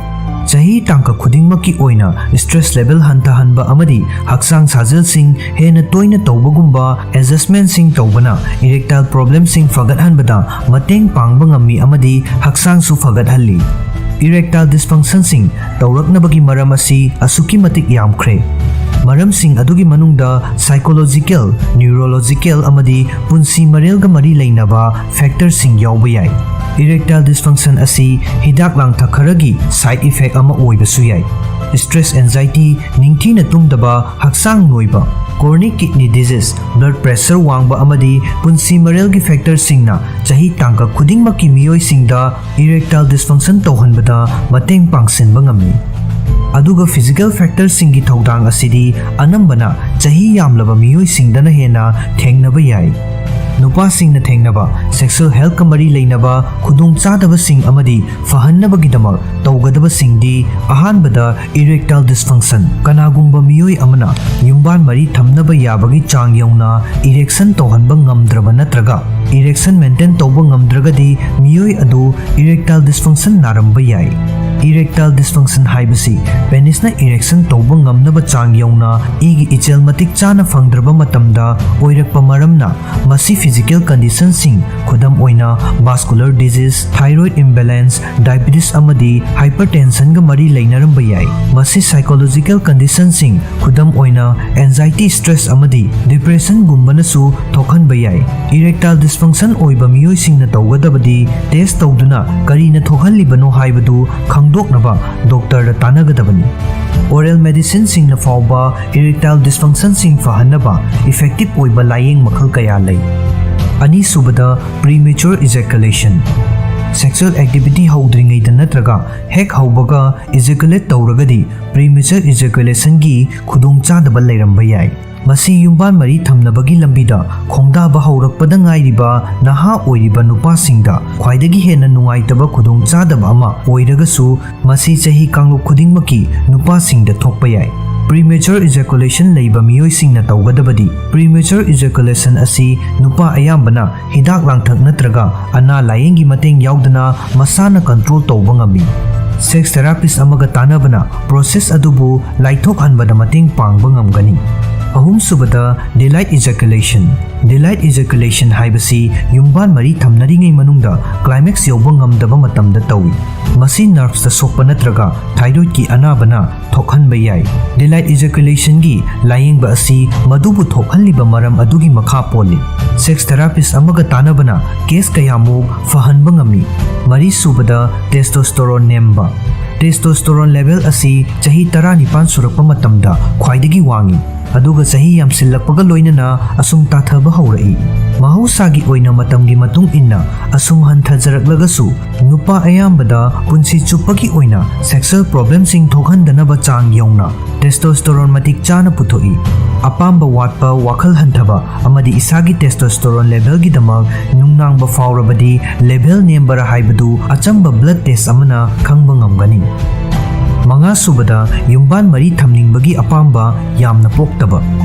ꯆꯍꯤ ꯇꯥꯡꯀꯛ ꯈꯨꯗꯤꯡꯃꯛꯀꯤ ꯑꯣꯏꯅ stress level ꯍꯟꯊꯍꯟꯕ ꯑꯃꯗꯤ ꯍꯛꯆꯥꯡ ꯁꯥꯖꯦꯜꯁꯤꯡ ꯍꯦꯟꯅ ꯇꯣꯏꯅ ꯇꯧꯕꯒꯨꯝꯕ adjustmentꯁꯤꯡ ꯇꯧꯕꯅ erectile problemꯁꯤꯡ ꯐꯒꯠꯍꯟꯕꯗ ꯃꯇꯦꯡ ꯄꯥꯡꯕ ꯉꯝꯃꯤ ꯑꯃꯗꯤ ꯍꯛꯆꯥꯡꯁꯨ ꯐꯒꯠꯍꯜꯂꯤ꯫ Erectile dysfunctionꯁꯤꯡ ꯇꯧꯔꯛꯅꯕꯒꯤ ꯃꯔꯝ ꯑꯁꯤ ꯑꯁꯨꯛꯀꯤ ꯃꯇꯤꯛ ꯌꯥꯝꯈ꯭ꯔꯦ꯫ ꯃꯔꯝꯁꯤꯡ ꯑꯗꯨꯒꯤ ꯃꯅꯨꯡꯗ psychological, neurological ꯑꯃꯗꯤ ꯄꯨꯟꯁꯤ ꯃꯔꯦꯜꯒ ꯃꯔꯤ ꯂꯩꯅꯕ factorꯁꯤꯡ ꯌꯥꯎꯕ ꯌꯥꯏ꯫ Erectile dysfunction ꯑꯁꯤ ꯍꯤꯗꯥꯛ ꯂꯥꯡꯊꯛ ꯈꯔꯒꯤ side effect ꯑꯃ ꯑꯣꯏꯕꯁꯨ ꯌꯥꯏ꯫ Stress, anxiety, ꯅꯤꯡꯊꯤꯅ ꯇꯨꯝꯗꯕ, ꯍꯛꯆꯥꯡ ꯅꯣꯏꯕ, chronic kidney disease, blood pressure ꯋꯥꯡꯕ ꯑꯃꯗꯤ ꯄꯨꯟꯁꯤ ꯃꯔꯦꯜꯒꯤ factorꯁꯤꯡꯅ ꯆꯍꯤ ꯇꯥꯡꯀꯛ ꯈꯨꯗꯤꯡꯃꯛꯀꯤ ꯃꯤꯑꯣꯏꯁꯤꯡꯗ erectile dysfunction ꯇꯧꯍꯟꯕꯗ ꯃꯇꯦꯡ ꯄꯥꯡꯁꯤꯟꯕ ꯉꯝꯃꯤ꯫ ꯑꯗꯨꯒ physical factorꯁꯤꯡꯒꯤ ꯊꯧꯗꯥꯡ ꯑꯁꯤꯗꯤ ꯑꯅꯝꯕꯅ ꯆꯍꯤ ꯌꯥꯝꯂꯕ ꯃꯤꯑꯣꯏꯁꯤꯡꯗꯅ ꯍꯦꯟꯅ ꯊꯦꯡꯅꯕ ꯌꯥꯏ꯫ ꯅꯨꯄꯥꯁꯤꯡꯅ ꯊꯦꯡꯅꯕ sexual healthꯀ ꯃꯔꯤ ꯂꯩꯅꯕ ꯈꯨꯗꯣꯡꯆꯥꯗꯕꯁꯤꯡ ꯑꯃꯗꯤ ꯐꯍꯟꯅꯕꯒꯤꯗꯃꯛ ꯇꯧꯒꯗꯕꯁꯤꯡꯗꯤ, ꯑꯍꯥꯟꯕꯗ, erectile dysfunction꯫ ꯀꯅꯥꯒꯨꯝꯕ ꯃꯤꯑꯣꯏ ꯑꯃꯅ ꯌꯨꯝꯕꯥꯟ ꯃꯔꯤ ꯊꯝꯅꯕ ꯌꯥꯕꯒꯤ ꯆꯥꯡ ꯌꯧꯅ erection ꯇꯧꯍꯟꯕ ꯉꯝꯗ꯭ꯔꯕ ꯅꯠꯇ꯭ꯔꯒ erection maintain ꯇꯧꯕ ꯉꯝꯗ꯭ꯔꯒꯗꯤ, ꯃꯤꯑꯣꯏ ꯑꯗꯨ erectile dysfunction ꯅꯥꯔꯝꯕ ꯌꯥꯏ꯫ Erectile dysfunction ꯍꯥꯏꯕꯁꯤ penisꯅ erection ꯇꯧꯕ ꯉꯝꯅꯕ ꯆꯥꯡ ꯌꯧꯅ ꯏꯒꯤ ꯏꯆꯦꯜ ꯃꯇꯤꯛ ꯆꯥꯅ ꯐꯪꯗ꯭ꯔꯕ ꯃꯇꯝꯗ ꯑꯣꯏꯔꯛꯄ ꯃꯔꯝꯅ, ꯃꯁꯤ physical conditionꯁꯤꯡ, ꯈꯨꯗꯝ ꯑꯣꯏꯅ vascular disease, thyroid imbalance, diabetes ꯑꯃꯗꯤ hypertensionꯒ ꯃꯔꯤ ꯂꯩꯅꯔꯝꯕ ꯌꯥꯏ꯫ ꯃꯁꯤ psychological conditionꯁꯤꯡ, ꯈꯨꯗꯝ ꯑꯣꯏꯅ anxiety, stress ꯑꯃꯗꯤ depressionꯒꯨꯝꯕꯅꯁꯨ ꯊꯣꯛꯍꯟꯕ ꯌꯥꯏ꯫ Erectile dysfunction ꯑꯣꯏꯕ ꯃꯤꯑꯣꯏꯁꯤꯡꯅ ꯇꯧꯒꯗꯕꯗꯤ test ꯇꯧꯗꯨꯅ ꯀꯔꯤꯅ ꯊꯣꯛꯍꯜꯂꯤꯕꯅꯣ ꯍꯥꯏꯕꯗꯨ ꯈꯪꯗꯣꯛꯅꯕ doctorꯗ ꯇꯥꯟꯅꯒꯗꯕꯅꯤ꯫ Oral medicineꯁꯤꯡꯅ ꯐꯥꯎꯕ erectile dysfunctionꯁꯤꯡ ꯐꯍꯟꯅꯕ effective ꯑꯣꯏꯕ ꯂꯥꯌꯦꯡ ꯃꯈꯜ ꯀꯌꯥ ꯂꯩ꯫ ꯑꯅꯤꯁꯨꯕꯗ, premature ejaculation꯫ Sexual activity ꯍꯧꯗ꯭ꯔꯤꯉꯩꯗ ꯅꯠꯇ꯭ꯔꯒ ꯍꯦꯛ ꯍꯧꯕꯒ ejaculate ꯇꯧꯔꯒꯗꯤ premature ejaculationꯒꯤ ꯈꯨꯗꯣꯡꯆꯥꯗꯕ ꯂꯩꯔꯝꯕ ꯌꯥꯏ꯫ ꯃꯁꯤ ꯌꯨꯝꯕꯥꯟ ꯃꯔꯤ ꯊꯝꯅꯕꯒꯤ ꯂꯝꯕꯤꯗ ꯈꯣꯡꯗꯥꯕ ꯍꯧꯔꯛꯄꯗ ꯉꯥꯏꯔꯤꯕ ꯅꯍꯥ ꯑꯣꯏꯔꯤꯕ ꯅꯨꯄꯥꯁꯤꯡꯗ ꯈ꯭ꯋꯥꯏꯗꯒꯤ ꯍꯦꯟꯅ ꯅꯨꯡꯉꯥꯏꯇꯕ ꯈꯨꯗꯣꯡꯆꯥꯗꯕ ꯑꯃ ꯑꯣꯏꯔꯒꯁꯨ, ꯃꯁꯤ ꯆꯍꯤ ꯀꯥꯡꯂꯨꯞ ꯈꯨꯗꯤꯡꯃꯛꯀꯤ ꯅꯨꯄꯥꯁꯤꯡꯗ ꯊꯣꯛꯄ ꯌꯥꯏ꯫ Premature ejaculation ꯂꯩꯕ ꯃꯤꯑꯣꯏꯁꯤꯡꯅ ꯇꯧꯒꯗꯕꯗꯤ, premature ejaculation ꯑꯁꯤ ꯅꯨꯄꯥ ꯑꯌꯥꯝꯕꯅ ꯍꯤꯗꯥꯛ ꯂꯥꯡꯊꯛ ꯅꯠꯇ꯭ꯔꯒ ꯑꯅꯥ ꯂꯥꯌꯦꯡꯒꯤ ꯃꯇꯦꯡ ꯌꯥꯎꯗꯅ ꯃꯁꯥꯅ control ꯇꯧꯕ ꯉꯝꯃꯤ꯫ Sex therapist ꯑꯃꯒ ꯇꯥꯟꯅꯕꯅ process ꯑꯗꯨꯕꯨ ꯂꯥꯏꯊꯣꯛꯍꯟꯕꯗ ꯃꯇꯦꯡ ꯄꯥꯡꯕ ꯉꯝꯒꯅꯤ꯫ ꯑꯍꯨꯝꯁꯨꯕꯗ, delayed ejaculation꯫ Delayed ejaculation ꯍꯥꯏꯕꯁꯤ ꯌꯨꯝꯕꯥꯟ ꯃꯔꯤ ꯊꯝꯅꯔꯤꯉꯩ ꯃꯅꯨꯡꯗ climax ꯌꯧꯕ ꯉꯝꯗꯕ ꯃꯇꯝꯗ ꯇꯧꯏ꯫ ꯃꯁꯤ nervesꯇ ꯁꯣꯛꯄ ꯅꯠꯇ꯭ꯔꯒ thyroidꯀꯤ ꯑꯅꯥꯕꯅ ꯊꯣꯛꯍꯟꯕ ꯌꯥꯏ꯫ Delayed ejaculationꯒꯤ ꯂꯥꯌꯦꯡꯕ ꯑꯁꯤ ꯃꯗꯨꯕꯨ ꯊꯣꯛꯍꯜꯂꯤꯕ ꯃꯔꯝ ꯑꯗꯨꯒꯤ ꯃꯈꯥ ꯄꯣꯜꯂꯤ꯫ Sex therapist ꯑꯃꯒ ꯇꯥꯟꯅꯕꯅ case ꯀꯌꯥꯃꯨꯛ ꯐꯍꯟꯕ ꯉꯝꯃꯤ꯫ ꯃꯔꯤꯁꯨꯕꯗ, testosterone ꯅꯦꯝꯕ꯫ Testosterone level ꯑꯁꯤ ꯆꯍꯤ ꯇꯔꯥꯅꯤꯄꯥꯟ ꯁꯨꯔꯛꯄ ꯃꯇꯝꯗ ꯈ꯭ꯋꯥꯏꯗꯒꯤ ꯋꯥꯡꯏ, ꯑꯗꯨꯒ ꯆꯍꯤ ꯌꯥꯝꯁꯤꯜꯂꯛꯄꯒ ꯂꯣꯏꯅꯅ ꯑꯁꯨꯝ ꯇꯥꯊꯕ ꯍꯧꯔꯛꯏ꯫ ꯃꯍꯧꯁꯥꯒꯤ ꯑꯣꯏꯅ ꯃꯇꯝꯒꯤ ꯃꯇꯨꯡ ꯏꯟꯅ ꯑꯁꯨꯝ ꯍꯟꯊꯖꯔꯛꯂꯒꯁꯨ, ꯅꯨꯄꯥ ꯑꯌꯥꯝꯕꯗ ꯄꯨꯟꯁꯤ ꯆꯨꯞꯄꯒꯤ ꯑꯣꯏꯅ sexual problemꯁꯤꯡ ꯊꯣꯛꯍꯟꯗꯅꯕ ꯆꯥꯡ ꯌꯧꯅ testosterone ꯃꯇꯤꯛ ꯆꯥꯅ ꯄꯨꯊꯣꯛꯏ꯫ ꯑꯄꯥꯝꯕ ꯋꯥꯠꯄ, ꯋꯥꯈꯜ ꯍꯟꯊꯕ ꯑꯃꯗꯤ ꯏꯁꯥꯒꯤ testosterone levelꯒꯤꯗꯃꯛ ꯅꯨꯡꯅꯥꯡꯕ ꯐꯥꯎꯔꯕꯗꯤ level ꯅꯦꯝꯕꯔ ꯍꯥꯏꯕꯗꯨ ꯑꯆꯝꯕ blood test ꯑꯃꯅ ꯈꯪꯕ ꯉꯝꯒꯅꯤ꯫ ꯃꯉꯥꯁꯨꯕꯗ, ꯌꯨꯝꯕꯥꯟ ꯃꯔꯤ ꯊꯝꯅꯤꯡꯕꯒꯤ ꯑꯄꯥꯝꯕ ꯌꯥꯝꯅ ꯄꯣꯛꯇꯕ꯫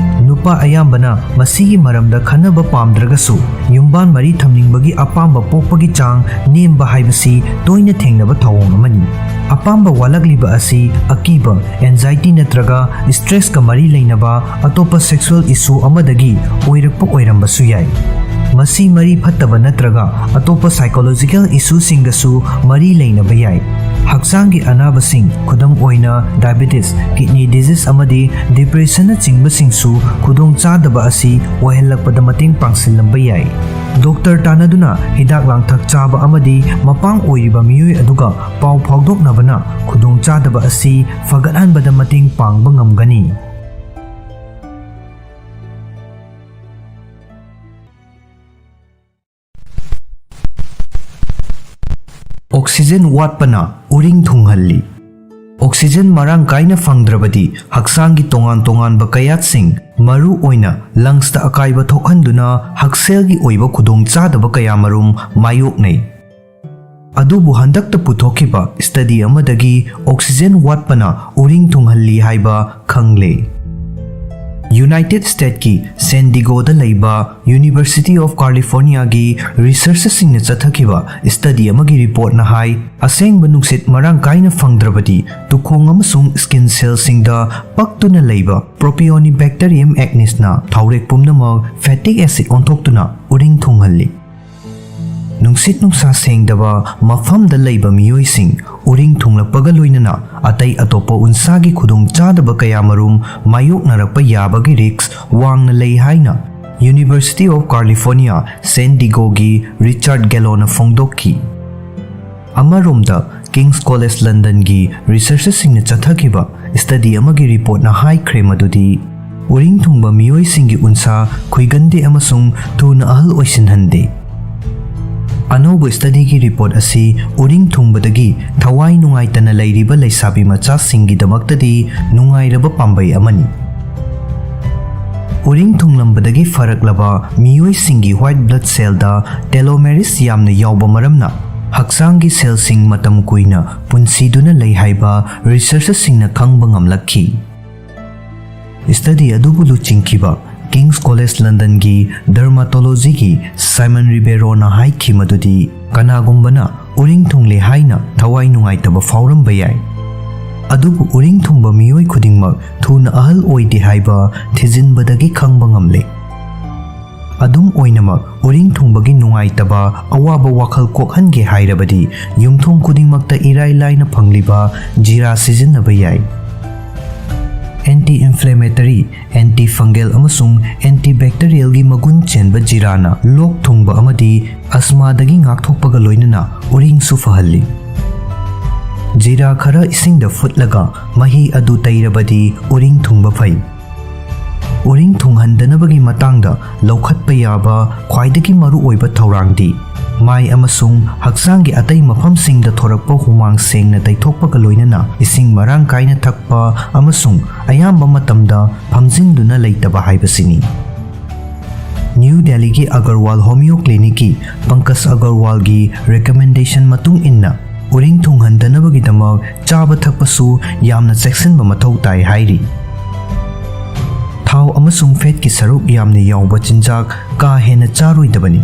ꯅꯨꯄꯥ ꯑꯌꯥꯝꯕꯅ ꯃꯁꯤꯒꯤ ꯃꯔꯝꯗ ꯈꯟꯅꯕ ꯄꯥꯝꯗ꯭ꯔꯒꯁꯨ, ꯌꯨꯝꯕꯥꯟ ꯃꯔꯤ ꯊꯝꯅꯤꯡꯕꯒꯤ ꯑꯄꯥꯝꯕ ꯄꯣꯛꯄꯒꯤ ꯆꯥꯡ ꯅꯦꯝꯕ ꯍꯥꯏꯕꯁꯤ ꯇꯣꯏꯅ ꯊꯦꯡꯅꯕ ꯊꯧꯑꯣꯡ ꯑꯃꯅꯤ꯫ ꯑꯄꯥꯝꯕ ꯋꯥꯠꯂꯛꯂꯤꯕ ꯑꯁꯤ ꯑꯀꯤꯕ, anxiety ꯅꯠꯇ꯭ꯔꯒ stressꯀ ꯃꯔꯤ ꯂꯩꯅꯕ ꯑꯇꯣꯞꯄ sexual issue ꯑꯃꯗꯒꯤ ꯑꯣꯏꯔꯛꯄ ꯑꯣꯏꯔꯝꯕꯁꯨ ꯌꯥꯏ꯫ ꯃꯁꯤ ꯃꯔꯤ ꯐꯠꯇꯕ ꯅꯠꯇ꯭ꯔꯒ ꯑꯇꯣꯞꯄ psychological issueꯁꯤꯡꯒꯁꯨ ꯃꯔꯤ ꯂꯩꯅꯕ ꯌꯥꯏ꯫ ꯍꯛꯆꯥꯡꯒꯤ ꯑꯅꯥꯕꯁꯤꯡ, ꯈꯨꯗꯝ ꯑꯣꯏꯅ diabetes, kidney disease ꯑꯃꯗꯤ depressionꯅꯆꯤꯡꯕꯁꯤꯡꯁꯨ ꯈꯨꯗꯣꯡꯆꯥꯗꯕ ꯑꯁꯤ ꯑꯣꯏꯍꯜꯂꯛꯄꯗ ꯃꯇꯦꯡ ꯄꯥꯡꯁꯤꯜꯂꯝꯕ ꯌꯥꯏ꯫ ꯗꯣꯛꯇꯔ ꯇꯥꯟꯅꯗꯨꯅ ꯍꯤꯗꯥꯛ ꯂꯥꯡꯊꯛ ꯆꯥꯕ ꯑꯃꯗꯤ ꯃꯄꯥꯡ ꯑꯣꯏꯔꯤꯕ ꯃꯤꯑꯣꯏ ꯑꯗꯨꯒ ꯄꯥꯎ ꯐꯥꯎꯗꯣꯛꯅꯕꯅ ꯈꯨꯗꯣꯡꯆꯥꯗꯕ ꯑꯁꯤ ꯐꯒꯠꯍꯟꯕꯗ ꯃꯇꯦꯡ ꯄꯥꯡꯕ ꯉꯝꯒꯅꯤ꯫ Oxygen ꯋꯥꯠꯄꯅ ꯎꯔꯤꯡ ꯊꯨꯡꯍꯜꯂꯤ꯫ Oxygen ꯃꯔꯥꯡ ꯀꯥꯏꯅ ꯐꯪꯗ꯭ꯔꯕꯗꯤ ꯍꯛꯆꯥꯡꯒꯤ ꯇꯣꯉꯥꯟ ꯇꯣꯉꯥꯟꯕ ꯀꯌꯥꯠꯁꯤꯡ, ꯃꯔꯨ ꯑꯣꯏꯅ lungsꯇ ꯑꯀꯥꯏꯕ ꯊꯣꯛꯍꯟꯗꯨꯅ ꯍꯛꯁꯦꯜꯒꯤ ꯑꯣꯏꯕ ꯈꯨꯗꯣꯡꯆꯥꯗꯕ ꯀꯌꯥꯃꯔꯨꯝ ꯃꯥꯌꯣꯛꯅꯩ꯫ ꯑꯗꯨꯕꯨ ꯍꯟꯗꯛꯇ ꯄꯨꯊꯣꯛꯈꯤꯕ study ꯑꯃꯗꯒꯤ oxygen ꯋꯥꯠꯄꯅ ꯎꯔꯤꯡ ꯊꯨꯡꯍꯜꯂꯤ ꯍꯥꯏꯕ ꯈꯪꯂꯦ꯫ ꯌꯨꯅꯥꯏꯇꯦꯗ ꯁ꯭ꯇꯦꯠꯀꯤ ꯁꯦꯟ ꯗꯤꯒꯣꯗ ꯂꯩꯕ University of Californiaꯒꯤ ꯔꯤꯁꯔꯆꯔꯁꯤꯡꯅ ꯆꯠꯊꯈꯤꯕ ꯁ꯭ꯇꯗꯤ ꯑꯃꯒꯤ ꯔꯤꯄꯣꯔꯠꯅ ꯍꯥꯏ, ꯑꯁꯦꯡꯕ ꯅꯨꯡꯁꯤꯠ ꯃꯔꯥꯡ ꯀꯥꯏꯅ ꯐꯪꯗ꯭ꯔꯕꯗꯤ ꯇꯨꯈꯣꯡ ꯑꯃꯁꯨꯡ ꯁ꯭ꯀꯤꯟ ꯁꯦꯜꯁꯤꯡꯗ ꯄꯛꯇꯨꯅ ꯂꯩꯕ Propionibacterium acnesꯅ ꯊꯥꯎꯔꯦꯛ ꯄꯨꯝꯅꯃꯛ ꯐꯦꯇꯤꯛ ꯑꯦꯁꯤꯗ ꯑꯣꯟꯊꯣꯛꯇꯨꯅ ꯎꯔꯤꯡ ꯊꯨꯡꯍꯜꯂꯤ꯫ ꯅꯨꯡꯁꯤꯠ ꯅꯨꯡꯁꯥ ꯁꯦꯡꯗꯕ ꯃꯐꯝꯗ ꯂꯩꯕ ꯃꯤꯑꯣꯏꯁꯤꯡ ꯎꯔꯤꯡ ꯊꯨꯡꯂꯛꯄꯒ ꯂꯣꯏꯅꯅ ꯑꯇꯩ ꯑꯇꯣꯞꯄ ꯎꯟꯁꯥꯒꯤ ꯈꯨꯗꯣꯡꯆꯥꯗꯕ ꯀꯌꯥꯃꯔꯨꯝ ꯃꯥꯌꯣꯛꯅꯔꯛꯄ ꯌꯥꯕꯒꯤ ꯔꯤꯁ꯭ꯛ ꯋꯥꯡꯅ ꯂꯩ ꯍꯥꯏꯅ University of California San Diegoꯒꯤ ꯔꯤꯆꯥꯔꯗ ꯒꯦꯂꯣꯅ ꯐꯣꯡꯗꯣꯛꯈꯤ꯫ ꯑꯃꯔꯣꯝꯗ, ꯀꯤꯡꯁ ꯀꯣꯂꯦꯖ ꯂꯟꯗꯟꯒꯤ ꯔꯤꯁꯔꯆꯔꯁꯤꯡꯅ ꯆꯠꯊꯈꯤꯕ ꯁ꯭ꯇꯗꯤ ꯑꯃꯒꯤ ꯔꯤꯄꯣꯔꯠꯅ ꯍꯥꯏꯈ꯭ꯔꯦ ꯃꯗꯨꯗꯤ ꯎꯔꯤꯡ ꯊꯨꯡꯕ ꯃꯤꯑꯣꯏꯁꯤꯡꯒꯤ ꯎꯟꯁꯥ ꯈꯨꯏꯒꯟꯗꯦ ꯑꯃꯁꯨꯡ ꯊꯨꯅ ꯑꯍꯜ ꯑꯣꯏꯁꯤꯟꯍꯟꯗꯦ꯫ ꯑꯅꯧꯕ ꯁ꯭ꯇꯗꯤꯒꯤ ꯔꯤꯄꯣꯔꯠ ꯑꯁꯤ ꯎꯔꯤꯡ ꯊꯨꯡꯕꯗꯒꯤ ꯊꯋꯥꯏ ꯅꯨꯡꯉꯥꯏꯇꯅ ꯂꯩꯔꯤꯕ ꯂꯩꯁꯥꯕꯤ ꯃꯆꯥꯁꯤꯡꯒꯤꯗꯃꯛꯇꯗꯤ ꯅꯨꯡꯉꯥꯏꯔꯕ ꯄꯥꯝꯕꯩ ꯑꯃꯅꯤ꯫ ꯎꯔꯤꯡ ꯊꯨꯡꯂꯝꯕꯗꯒꯤ ꯐꯔꯛꯂꯕ ꯃꯤꯑꯣꯏꯁꯤꯡꯒꯤ ꯋꯥꯏꯠ ꯕ꯭ꯂꯗ ꯁꯦꯜꯗ ꯇꯦꯂꯣꯃꯦꯔꯤꯁ ꯌꯥꯝꯅ ꯌꯥꯎꯕ ꯃꯔꯝꯅ ꯍꯛꯆꯥꯡꯒꯤ ꯁꯦꯜꯁꯤꯡ ꯃꯇꯝ ꯀꯨꯏꯅ ꯄꯨꯟꯁꯤꯗꯨꯅ ꯂꯩ ꯍꯥꯏꯕ ꯔꯤꯁꯔꯆꯔꯁꯤꯡꯅ ꯈꯪꯕ ꯉꯝꯂꯛꯈꯤ꯫ ꯁ꯭ꯇꯗꯤ ꯑꯗꯨꯕꯨ ꯂꯨꯆꯤꯡꯈꯤꯕ ꯀꯤꯡꯁ ꯀꯣꯂꯦꯖ ꯂꯟꯗꯟꯒꯤ ꯗꯔꯃꯥꯇꯣꯂꯣꯖꯤꯒꯤ ꯁꯥꯏꯃꯟ ꯔꯤꯕꯦꯔꯣꯅ ꯍꯥꯏꯈꯤ ꯃꯗꯨꯗꯤ ꯀꯅꯥꯒꯨꯝꯕꯅ ꯎꯔꯤꯡ ꯊꯨꯡꯂꯦ ꯍꯥꯏꯅ ꯊꯋꯥꯏ ꯅꯨꯡꯉꯥꯏꯇꯕ ꯐꯥꯎꯔꯝꯕ ꯌꯥꯏ, ꯑꯗꯨꯕꯨ ꯎꯔꯤꯡ ꯊꯨꯡꯕ ꯃꯤꯑꯣꯏ ꯈꯨꯗꯤꯡꯃꯛ ꯊꯨꯅ ꯑꯍꯜ ꯑꯣꯏꯗꯦ ꯍꯥꯏꯕ ꯊꯤꯖꯤꯟꯕꯗꯒꯤ ꯈꯪꯕ ꯉꯝꯂꯦ꯫ ꯑꯗꯨꯝ ꯑꯣꯏꯅꯃꯛ, ꯎꯔꯤꯡ ꯊꯨꯡꯕꯒꯤ ꯅꯨꯡꯉꯥꯏꯇꯕ, ꯑꯋꯥꯕ ꯋꯥꯈꯜ ꯀꯣꯛꯍꯟꯒꯦ ꯍꯥꯏꯔꯕꯗꯤ ꯌꯨꯝꯊꯣꯡ ꯈꯨꯗꯤꯡꯃꯛꯇ ꯏꯔꯥꯏ ꯂꯥꯏꯅ ꯐꯪꯂꯤꯕ ꯖꯤꯔꯥ ꯁꯤꯖꯤꯟꯅꯕ ꯌꯥꯏ꯫ ꯑꯦꯟꯇꯤ ꯏꯟꯐ꯭ꯂꯦꯃꯦꯇꯔꯤ, ꯑꯦꯟꯇꯤ ꯐꯪꯒꯦꯜ ꯑꯃꯁꯨꯡ ꯑꯦꯟꯇꯤ ꯕꯦꯛꯇꯦꯔꯤꯌꯦꯜꯒꯤ ꯃꯒꯨꯟ ꯆꯦꯟꯕ ꯖꯤꯔꯥꯅ ꯂꯣꯛ ꯊꯨꯡꯕ ꯑꯃꯗꯤ ꯑꯁꯃꯥꯗꯒꯤ ꯉꯥꯛꯊꯣꯛꯄꯒ ꯂꯣꯏꯅꯅ ꯎꯔꯤꯡꯁꯨ ꯐꯍꯜꯂꯤ꯫ ꯖꯤꯔꯥ ꯈꯔ ꯏꯁꯤꯡꯗ ꯐꯨꯠꯂꯒ ꯃꯍꯤ ꯑꯗꯨ ꯇꯩꯔꯕꯗꯤ ꯎꯔꯤꯡ ꯊꯨꯡꯕ ꯐꯩ꯫ ꯎꯔꯤꯡ ꯊꯨꯡꯍꯟꯗꯅꯕꯒꯤ ꯃꯇꯥꯡꯗ ꯂꯧꯈꯠꯄ ꯌꯥꯕ ꯈ꯭ꯋꯥꯏꯗꯒꯤ ꯃꯔꯨꯑꯣꯏꯕ ꯊꯧꯔꯥꯡꯗꯤ ꯃꯥꯏ ꯑꯃꯁꯨꯡ ꯍꯛꯆꯥꯡꯒꯤ ꯑꯇꯩ ꯃꯐꯝꯁꯤꯡꯗ ꯊꯣꯔꯛꯄ ꯍꯨꯃꯥꯡ ꯁꯦꯡꯅ ꯇꯩꯊꯣꯛꯄꯒ ꯂꯣꯏꯅꯅ ꯏꯁꯤꯡ ꯃꯔꯥꯡ ꯀꯥꯏꯅ ꯊꯛꯄ ꯑꯃꯁꯨꯡ ꯑꯌꯥꯝꯕ ꯃꯇꯝꯗ ꯐꯝꯖꯤꯟꯗꯨꯅ ꯂꯩꯇꯕ ꯍꯥꯏꯕꯁꯤꯅꯤ꯫ ꯅ꯭ꯌꯨ ꯗꯦꯜꯂꯤꯒꯤ ꯑꯒꯔꯋꯥꯜ ꯍꯣꯃꯤꯌꯣ ꯀ꯭ꯂꯤꯅꯤꯛꯀꯤ ꯄꯪꯀꯖ ꯑꯒꯔꯋꯥꯜꯒꯤ ꯔꯦꯀꯃꯦꯟꯗꯦꯁꯟ ꯃꯇꯨꯡ ꯏꯟꯅ, ꯎꯔꯤꯡ ꯊꯨꯡꯍꯟꯗꯅꯕꯒꯤꯗꯃꯛ ꯆꯥꯕ ꯊꯛꯄꯁꯨ ꯌꯥꯝꯅ ꯆꯦꯛꯁꯤꯟꯕ ꯃꯊꯧ ꯇꯥꯏ ꯍꯥꯏꯔꯤ꯫ ꯊꯥꯎ ꯑꯃꯁꯨꯡ ꯐꯦꯠꯀꯤ ꯁꯔꯨꯛ ꯌꯥꯝꯅ ꯌꯥꯎꯕ ꯆꯤꯟꯖꯥꯛ ꯀꯥ ꯍꯦꯟꯅ ꯆꯥꯔꯣꯏꯗꯕꯅꯤ,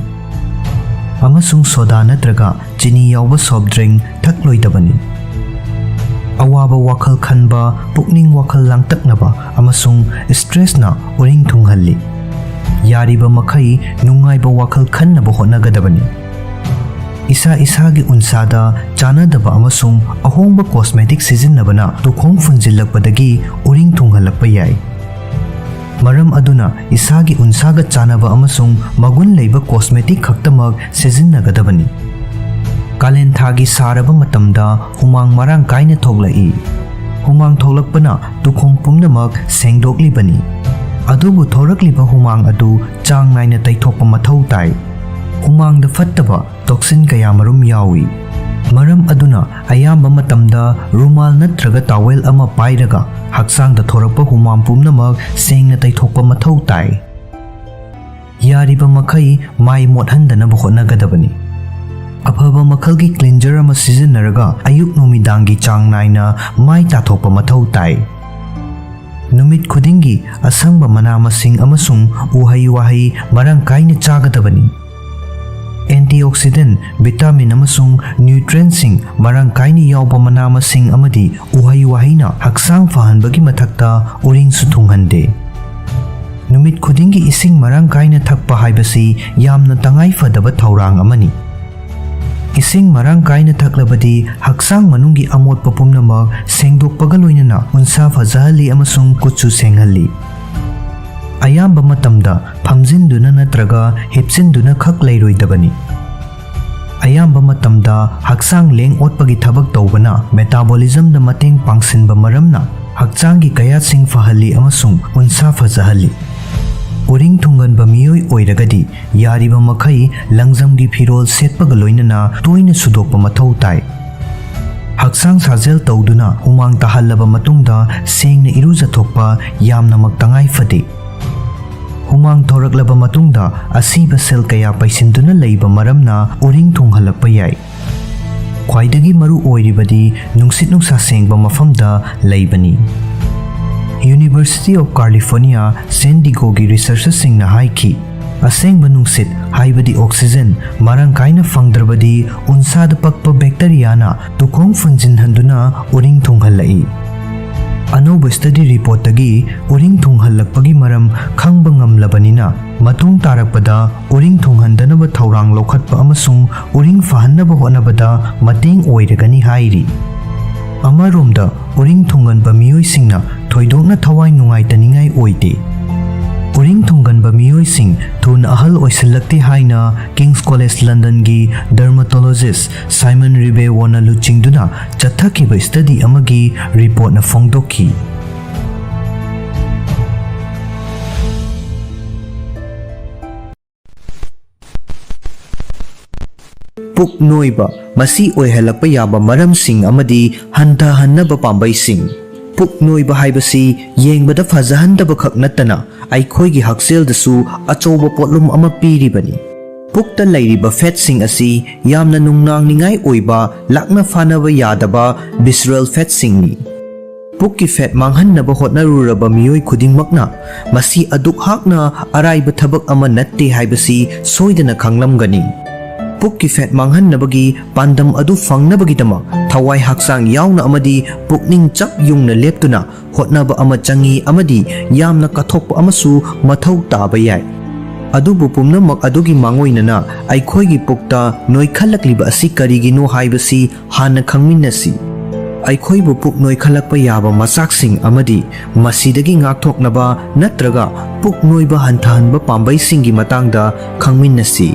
ꯑꯃꯁꯨꯡ ꯁꯣꯗꯥ ꯅꯠꯇ꯭ꯔꯒ ꯆꯤꯅꯤ ꯌꯥꯎꯕ ꯁꯣꯐ ꯗ꯭ꯔꯤꯡ ꯊꯛꯂꯣꯏꯗꯕꯅꯤ꯫ ꯑꯋꯥꯕ ꯋꯥꯈꯜ ꯈꯟꯕ, ꯄꯨꯛꯅꯤꯡ ꯋꯥꯈꯜ ꯂꯥꯡꯇꯛꯅꯕ ꯑꯃꯁꯨꯡ ꯁ꯭ꯇ꯭ꯔꯦꯁꯅ ꯎꯔꯤꯡ ꯊꯨꯡꯍꯜꯂꯤ꯫ ꯌꯥꯔꯤꯕ ꯃꯈꯩ ꯅꯨꯡꯉꯥꯏꯕ ꯋꯥꯈꯜ ꯈꯟꯅꯕ ꯍꯣꯠꯅꯒꯗꯕꯅꯤ꯫ ꯏꯁꯥ ꯏꯁꯥꯒꯤ ꯎꯟꯁꯥꯗ ꯆꯥꯅꯗꯕ ꯑꯃꯁꯨꯡ ꯑꯍꯣꯡꯕ ꯀꯣꯁꯃꯦꯇꯤꯛ ꯁꯤꯖꯤꯟꯅꯕꯅ ꯇꯨꯈꯣꯡ ꯐꯨꯟꯖꯤꯜꯂꯛꯄꯗꯒꯤ ꯎꯔꯤꯡ ꯊꯨꯡꯍꯜꯂꯛꯄ ꯌꯥꯏ꯫ ꯃꯔꯝ ꯑꯗꯨꯅ ꯏꯁꯥꯒꯤ ꯎꯟꯁꯥꯒ ꯆꯥꯅꯕ ꯑꯃꯁꯨꯡ ꯃꯒꯨꯟ ꯂꯩꯕ ꯀꯣꯁꯃꯦꯇꯤꯛ ꯈꯛꯇꯃꯛ ꯁꯤꯖꯤꯟꯅꯒꯗꯕꯅꯤ꯫ ꯀꯥꯂꯦꯟ ꯊꯥꯒꯤ ꯁꯥꯔꯕ ꯃꯇꯝꯗ ꯍꯨꯃꯥꯡ ꯃꯔꯥꯡ ꯀꯥꯏꯅ ꯊꯣꯛꯂꯛꯏ꯫ ꯍꯨꯃꯥꯡ ꯊꯣꯛꯂꯛꯄꯅ ꯇꯨꯈꯣꯡ ꯄꯨꯝꯅꯃꯛ ꯁꯦꯡꯗꯣꯛꯂꯤꯕꯅꯤ꯫ ꯑꯗꯨꯕꯨ ꯊꯣꯔꯛꯂꯤꯕ ꯍꯨꯃꯥꯡ ꯑꯗꯨ ꯆꯥꯡ ꯅꯥꯏꯅ ꯇꯩꯊꯣꯛꯄ ꯃꯊꯧ ꯇꯥꯏ꯫ ꯍꯨꯃꯥꯡꯗ ꯐꯠꯇꯕ ꯇꯣꯛꯁꯤꯟ ꯀꯌꯥꯃꯔꯨꯝ ꯌꯥꯎꯏ꯫ ꯃꯔꯝ ꯑꯗꯨꯅ ꯑꯌꯥꯝꯕ ꯃꯇꯝꯗ ꯔꯨꯃꯥꯜ ꯅꯠꯇ꯭ꯔꯒ ꯇꯥꯋꯦꯜ ꯑꯃ ꯄꯥꯏꯔꯒ ꯍꯛꯆꯥꯡꯗ ꯊꯣꯔꯛꯄ ꯍꯨꯃꯥꯡ ꯄꯨꯝꯅꯃꯛ ꯁꯦꯡꯅ ꯇꯩꯊꯣꯛꯄ ꯃꯊꯧ ꯇꯥꯏ꯫ ꯌꯥꯔꯤꯕ ꯃꯈꯩ ꯃꯥꯏ ꯃꯣꯠꯍꯟꯗꯅꯕ ꯍꯣꯠꯅꯒꯗꯕꯅꯤ꯫ ꯑꯐꯕ ꯃꯈꯜꯒꯤ ꯀ꯭ꯂꯤꯟꯖꯔ ꯑꯃ ꯁꯤꯖꯤꯟꯅꯔꯒ ꯑꯌꯨꯛ ꯅꯨꯃꯤꯗꯥꯡꯒꯤ ꯆꯥꯡ ꯅꯥꯏꯅ ꯃꯥꯏ ꯇꯥꯊꯣꯛꯄ ꯃꯊꯧ ꯇꯥꯏ꯫ ꯅꯨꯃꯤꯠ ꯈꯨꯗꯤꯡꯒꯤ ꯑꯁꯪꯕ ꯃꯅꯥ ꯃꯁꯤꯡ ꯑꯃꯁꯨꯡ ꯎꯍꯩ ꯋꯥꯍꯩ ꯃꯔꯥꯡ ꯀꯥꯏꯅ ꯆꯥꯒꯗꯕꯅꯤ꯫ ꯑꯦꯟꯇꯤꯑꯣꯛꯁꯤꯗꯦꯟ, ꯚꯤꯇꯥꯃꯤꯟ ꯑꯃꯁꯨꯡ ꯅ꯭ꯌꯨꯇ꯭ꯔꯦꯟꯁꯤꯡ ꯃꯔꯥꯡ ꯀꯥꯏꯅ ꯌꯥꯎꯕ ꯃꯅꯥ ꯃꯁꯤꯡ ꯑꯃꯗꯤ ꯎꯍꯩ ꯋꯥꯍꯩꯅ ꯍꯛꯆꯥꯡ ꯐꯍꯟꯕꯒꯤ ꯃꯊꯛꯇ ꯎꯔꯤꯡꯁꯨ ꯊꯨꯡꯍꯟꯗꯦ꯫ ꯅꯨꯃꯤꯠ ꯈꯨꯗꯤꯡꯒꯤ ꯏꯁꯤꯡ ꯃꯔꯥꯡ ꯀꯥꯏꯅ ꯊꯛꯄ ꯍꯥꯏꯕꯁꯤ ꯌꯥꯝꯅ ꯇꯉꯥꯏ ꯐꯗꯕ ꯊꯧꯔꯥꯡ ꯑꯃꯅꯤ꯫ ꯏꯁꯤꯡ ꯃꯔꯥꯡ ꯀꯥꯏꯅ ꯊꯛꯂꯕꯗꯤ ꯍꯛꯆꯥꯡ ꯃꯅꯨꯡꯒꯤ ꯑꯃꯣꯠꯄ ꯄꯨꯝꯅꯃꯛ ꯁꯦꯡꯗꯣꯛꯄꯒ ꯂꯣꯏꯅꯅ ꯎꯟꯁꯥ ꯐꯖꯍꯜꯂꯤ ꯑꯃꯁꯨꯡ ꯀꯨꯠꯁꯨ ꯁꯦꯡꯍꯜꯂꯤ꯫ ꯑꯌꯥꯝꯕ ꯃꯇꯝꯗ ꯐꯝꯖꯤꯟꯗꯨꯅ ꯅꯠꯇ꯭ꯔꯒ ꯍꯤꯞꯆꯤꯟꯗꯨꯅ ꯈꯛ ꯂꯩꯔꯣꯏꯗꯕꯅꯤ꯫ ꯑꯌꯥꯝꯕ ꯃꯇꯝꯗ ꯍꯛꯆꯥꯡ ꯂꯦꯡ ꯑꯣꯠꯄꯒꯤ ꯊꯕꯛ ꯇꯧꯕꯅ ꯃꯦꯇꯥꯕꯣꯂꯤꯖꯝꯗ ꯃꯇꯦꯡ ꯄꯥꯡꯁꯤꯟꯕ ꯃꯔꯝꯅ ꯍꯛꯆꯥꯡꯒꯤ ꯀꯌꯥꯠꯁꯤꯡ ꯐꯍꯜꯂꯤ ꯑꯃꯁꯨꯡ ꯎꯟꯁꯥ ꯐꯖꯍꯜꯂꯤ꯫ ꯎꯔꯤꯡ ꯊꯨꯡꯒꯟꯕ ꯃꯤꯑꯣꯏ ꯑꯣꯏꯔꯒꯗꯤ ꯌꯥꯔꯤꯕ ꯃꯈꯩ ꯂꯪꯖꯝꯒꯤ ꯐꯤꯔꯣꯜ ꯁꯦꯠꯄꯒ ꯂꯣꯏꯅꯅ ꯇꯣꯏꯅ ꯁꯨꯗꯣꯛꯄ ꯃꯊꯧ ꯇꯥꯏ꯫ ꯍꯛꯆꯥꯡ ꯁꯥꯖꯦꯜ ꯇꯧꯗꯨꯅ ꯍꯨꯃꯥꯡ ꯇꯥꯍꯜꯂꯕ ꯃꯇꯨꯡꯗ ꯁꯦꯡꯅ ꯏꯔꯨꯖꯊꯣꯛꯄ ꯌꯥꯝꯅꯃꯛ ꯇꯉꯥꯏ ꯐꯗꯦ꯫ ꯍꯨꯃꯥꯡ ꯊꯣꯔꯛꯂꯕ ꯃꯇꯨꯡꯗ ꯑꯁꯤꯕ ꯁꯦꯜ ꯀꯌꯥ ꯄꯩꯁꯤꯟꯗꯨꯅ ꯂꯩꯕ ꯃꯔꯝꯅ ꯎꯔꯤꯡ ꯊꯨꯡꯍꯜꯂꯛꯄ ꯌꯥꯏ꯫ ꯈ꯭ꯋꯥꯏꯗꯒꯤ ꯃꯔꯨ ꯑꯣꯏꯔꯤꯕꯗꯤ ꯅꯨꯡꯁꯤꯠ ꯅꯨꯡꯁꯥ ꯁꯦꯡꯕ ꯃꯐꯝꯗ ꯂꯩꯕꯅꯤ꯫ University of California, San Diegoꯒꯤ researcherꯁꯤꯡꯅ ꯍꯥꯏꯈꯤ, ꯑꯁꯦꯡꯕ ꯅꯨꯡꯁꯤꯠ, ꯍꯥꯏꯕꯗꯤ oxygen, ꯃꯔꯥꯡ ꯀꯥꯏꯅ ꯐꯪꯗ꯭ꯔꯕꯗꯤ ꯎꯟꯁꯥꯗ ꯄꯛꯄ bacteriaꯅ ꯇꯨꯈꯣꯡ ꯐꯨꯟꯖꯤꯟꯍꯟꯗꯨꯅ ꯎꯔꯤꯡ ꯊꯨꯡꯍꯜꯂꯛꯏ꯫ ꯑꯅꯧꯕ study reportꯇꯒꯤ ꯎꯔꯤꯡ ꯊꯨꯡꯍꯜꯂꯛꯄꯒꯤ ꯃꯔꯝ ꯈꯪꯕ ꯉꯝꯂꯕꯅꯤꯅ, ꯃꯇꯨꯡ ꯇꯥꯔꯛꯄꯗ ꯎꯔꯤꯡ ꯊꯨꯡꯍꯟꯗꯅꯕ ꯊꯧꯔꯥꯡ ꯂꯧꯈꯠꯄ ꯑꯃꯁꯨꯡ ꯎꯔꯤꯡ ꯐꯍꯟꯅꯕ ꯍꯣꯠꯅꯕꯗ ꯃꯇꯦꯡ ꯑꯣꯏꯔꯒꯅꯤ ꯍꯥꯏꯔꯤ꯫ ꯑꯃꯔꯣꯝꯗ, ꯎꯔꯤꯡ ꯊꯨꯡꯒꯟꯕ ꯃꯤꯑꯣꯏꯁꯤꯡꯅ ꯊꯣꯏꯗꯣꯛꯅ ꯊꯋꯥꯏ ꯅꯨꯡꯉꯥꯏꯇꯅꯤꯡꯉꯥꯏ ꯑꯣꯏꯗꯦ꯫ ꯎꯔꯤꯡ ꯊꯨꯡꯒꯟꯕ ꯃꯤꯑꯣꯏꯁꯤꯡ ꯊꯨꯅ ꯑꯍꯜ ꯑꯣꯏꯁꯤꯜꯂꯛꯇꯦ ꯍꯥꯏꯅ King's College Londonꯒꯤ dermatologist Simon Ribeauvona ꯂꯨꯆꯤꯡꯗꯨꯅ ꯆꯠꯊꯈꯤꯕ study ꯑꯃꯒꯤ reportꯅ ꯐꯣꯡꯗꯣꯛꯈꯤ꯫ ꯄꯨꯛ ꯅꯣꯏꯕ, ꯃꯁꯤ ꯑꯣꯏꯍꯜꯂꯛꯄ ꯌꯥꯕ ꯃꯔꯝꯁꯤꯡ ꯑꯃꯗꯤ ꯍꯟꯊꯍꯟꯅꯕ ꯄꯥꯝꯕꯩꯁꯤꯡ꯫ ꯄꯨꯛ ꯅꯣꯏꯕ ꯍꯥꯏꯕꯁꯤ ꯌꯦꯡꯕꯗ ꯐꯖꯍꯟꯗꯕ ꯈꯛ ꯅꯠꯇꯅ, ꯑꯩꯈꯣꯏꯒꯤ ꯍꯛꯁꯦꯜꯗꯁꯨ ꯑꯆꯧꯕ ꯄꯣꯠꯂꯨꯝ ꯑꯃ ꯄꯤꯔꯤꯕꯅꯤ꯫ ꯄꯨꯛꯇ ꯂꯩꯔꯤꯕ fatꯁꯤꯡ ꯑꯁꯤ ꯌꯥꯝꯅ ꯅꯨꯡꯅꯥꯡꯅꯤꯡꯉꯥꯏ ꯑꯣꯏꯕ ꯂꯥꯛꯅ ꯐꯥꯅꯕ ꯌꯥꯗꯕ visceral fatꯁꯤꯡꯅꯤ꯫ ꯄꯨꯛꯀꯤ fat ꯃꯥꯡꯍꯟꯅꯕ ꯍꯣꯠꯅꯔꯨꯔꯕ ꯃꯤꯑꯣꯏ ꯈꯨꯗꯤꯡꯃꯛꯅ ꯃꯁꯤ ꯑꯗꯨꯛ ꯍꯥꯛꯅ ꯑꯔꯥꯏꯕ ꯊꯕꯛ ꯑꯃ ꯅꯠꯇꯦ ꯍꯥꯏꯕꯁꯤ ꯁꯣꯏꯗꯅ ꯈꯪꯂꯝꯒꯅꯤ꯫ ꯄꯨꯛꯀꯤ fat ꯃꯥꯡꯍꯟꯅꯕꯒꯤ ꯄꯥꯟꯗꯝ ꯑꯗꯨ ꯐꯪꯅꯕꯒꯤꯗꯃꯛ ꯊꯋꯥꯏ ꯍꯛꯆꯥꯡ ꯌꯥꯎꯅ ꯑꯃꯗꯤ ꯄꯨꯛꯅꯤꯡ ꯆꯞ ꯌꯨꯡꯅ ꯂꯦꯞꯇꯨꯅ ꯍꯣꯠꯅꯕ ꯑꯃ ꯆꯪꯏ ꯑꯃꯗꯤ ꯌꯥꯝꯅ ꯀꯠꯊꯣꯛꯄ ꯑꯃꯁꯨ ꯃꯊꯧ ꯇꯥꯕ ꯌꯥꯏ꯫ ꯑꯗꯨꯕꯨ ꯄꯨꯝꯅꯃꯛ ꯑꯗꯨꯒꯤ ꯃꯥꯡꯑꯣꯏꯅꯅ ꯑꯩꯈꯣꯏꯒꯤ ꯄꯨꯛꯇ ꯅꯣꯏꯈꯠꯂꯛꯂꯤꯕ ꯑꯁꯤ ꯀꯔꯤꯒꯤꯅꯣ ꯍꯥꯏꯕꯁꯤ ꯍꯥꯟꯅ ꯈꯪꯃꯤꯟꯅꯁꯤ꯫ ꯑꯩꯈꯣꯏꯕꯨ ꯄꯨꯛ ꯅꯣꯏꯈꯠꯂꯛꯄ ꯌꯥꯕ ꯃꯆꯥꯛꯁꯤꯡ ꯑꯃꯗꯤ ꯃꯁꯤꯗꯒꯤ ꯉꯥꯛꯊꯣꯛꯅꯕ ꯅꯠꯇ꯭ꯔꯒ ꯄꯨꯛ ꯅꯣꯏꯕ ꯍꯟꯊꯍꯟꯕ ꯄꯥꯝꯕꯩꯁꯤꯡꯒꯤ ꯃꯇꯥꯡꯗ ꯈꯪꯃꯤꯟꯅꯁꯤ꯫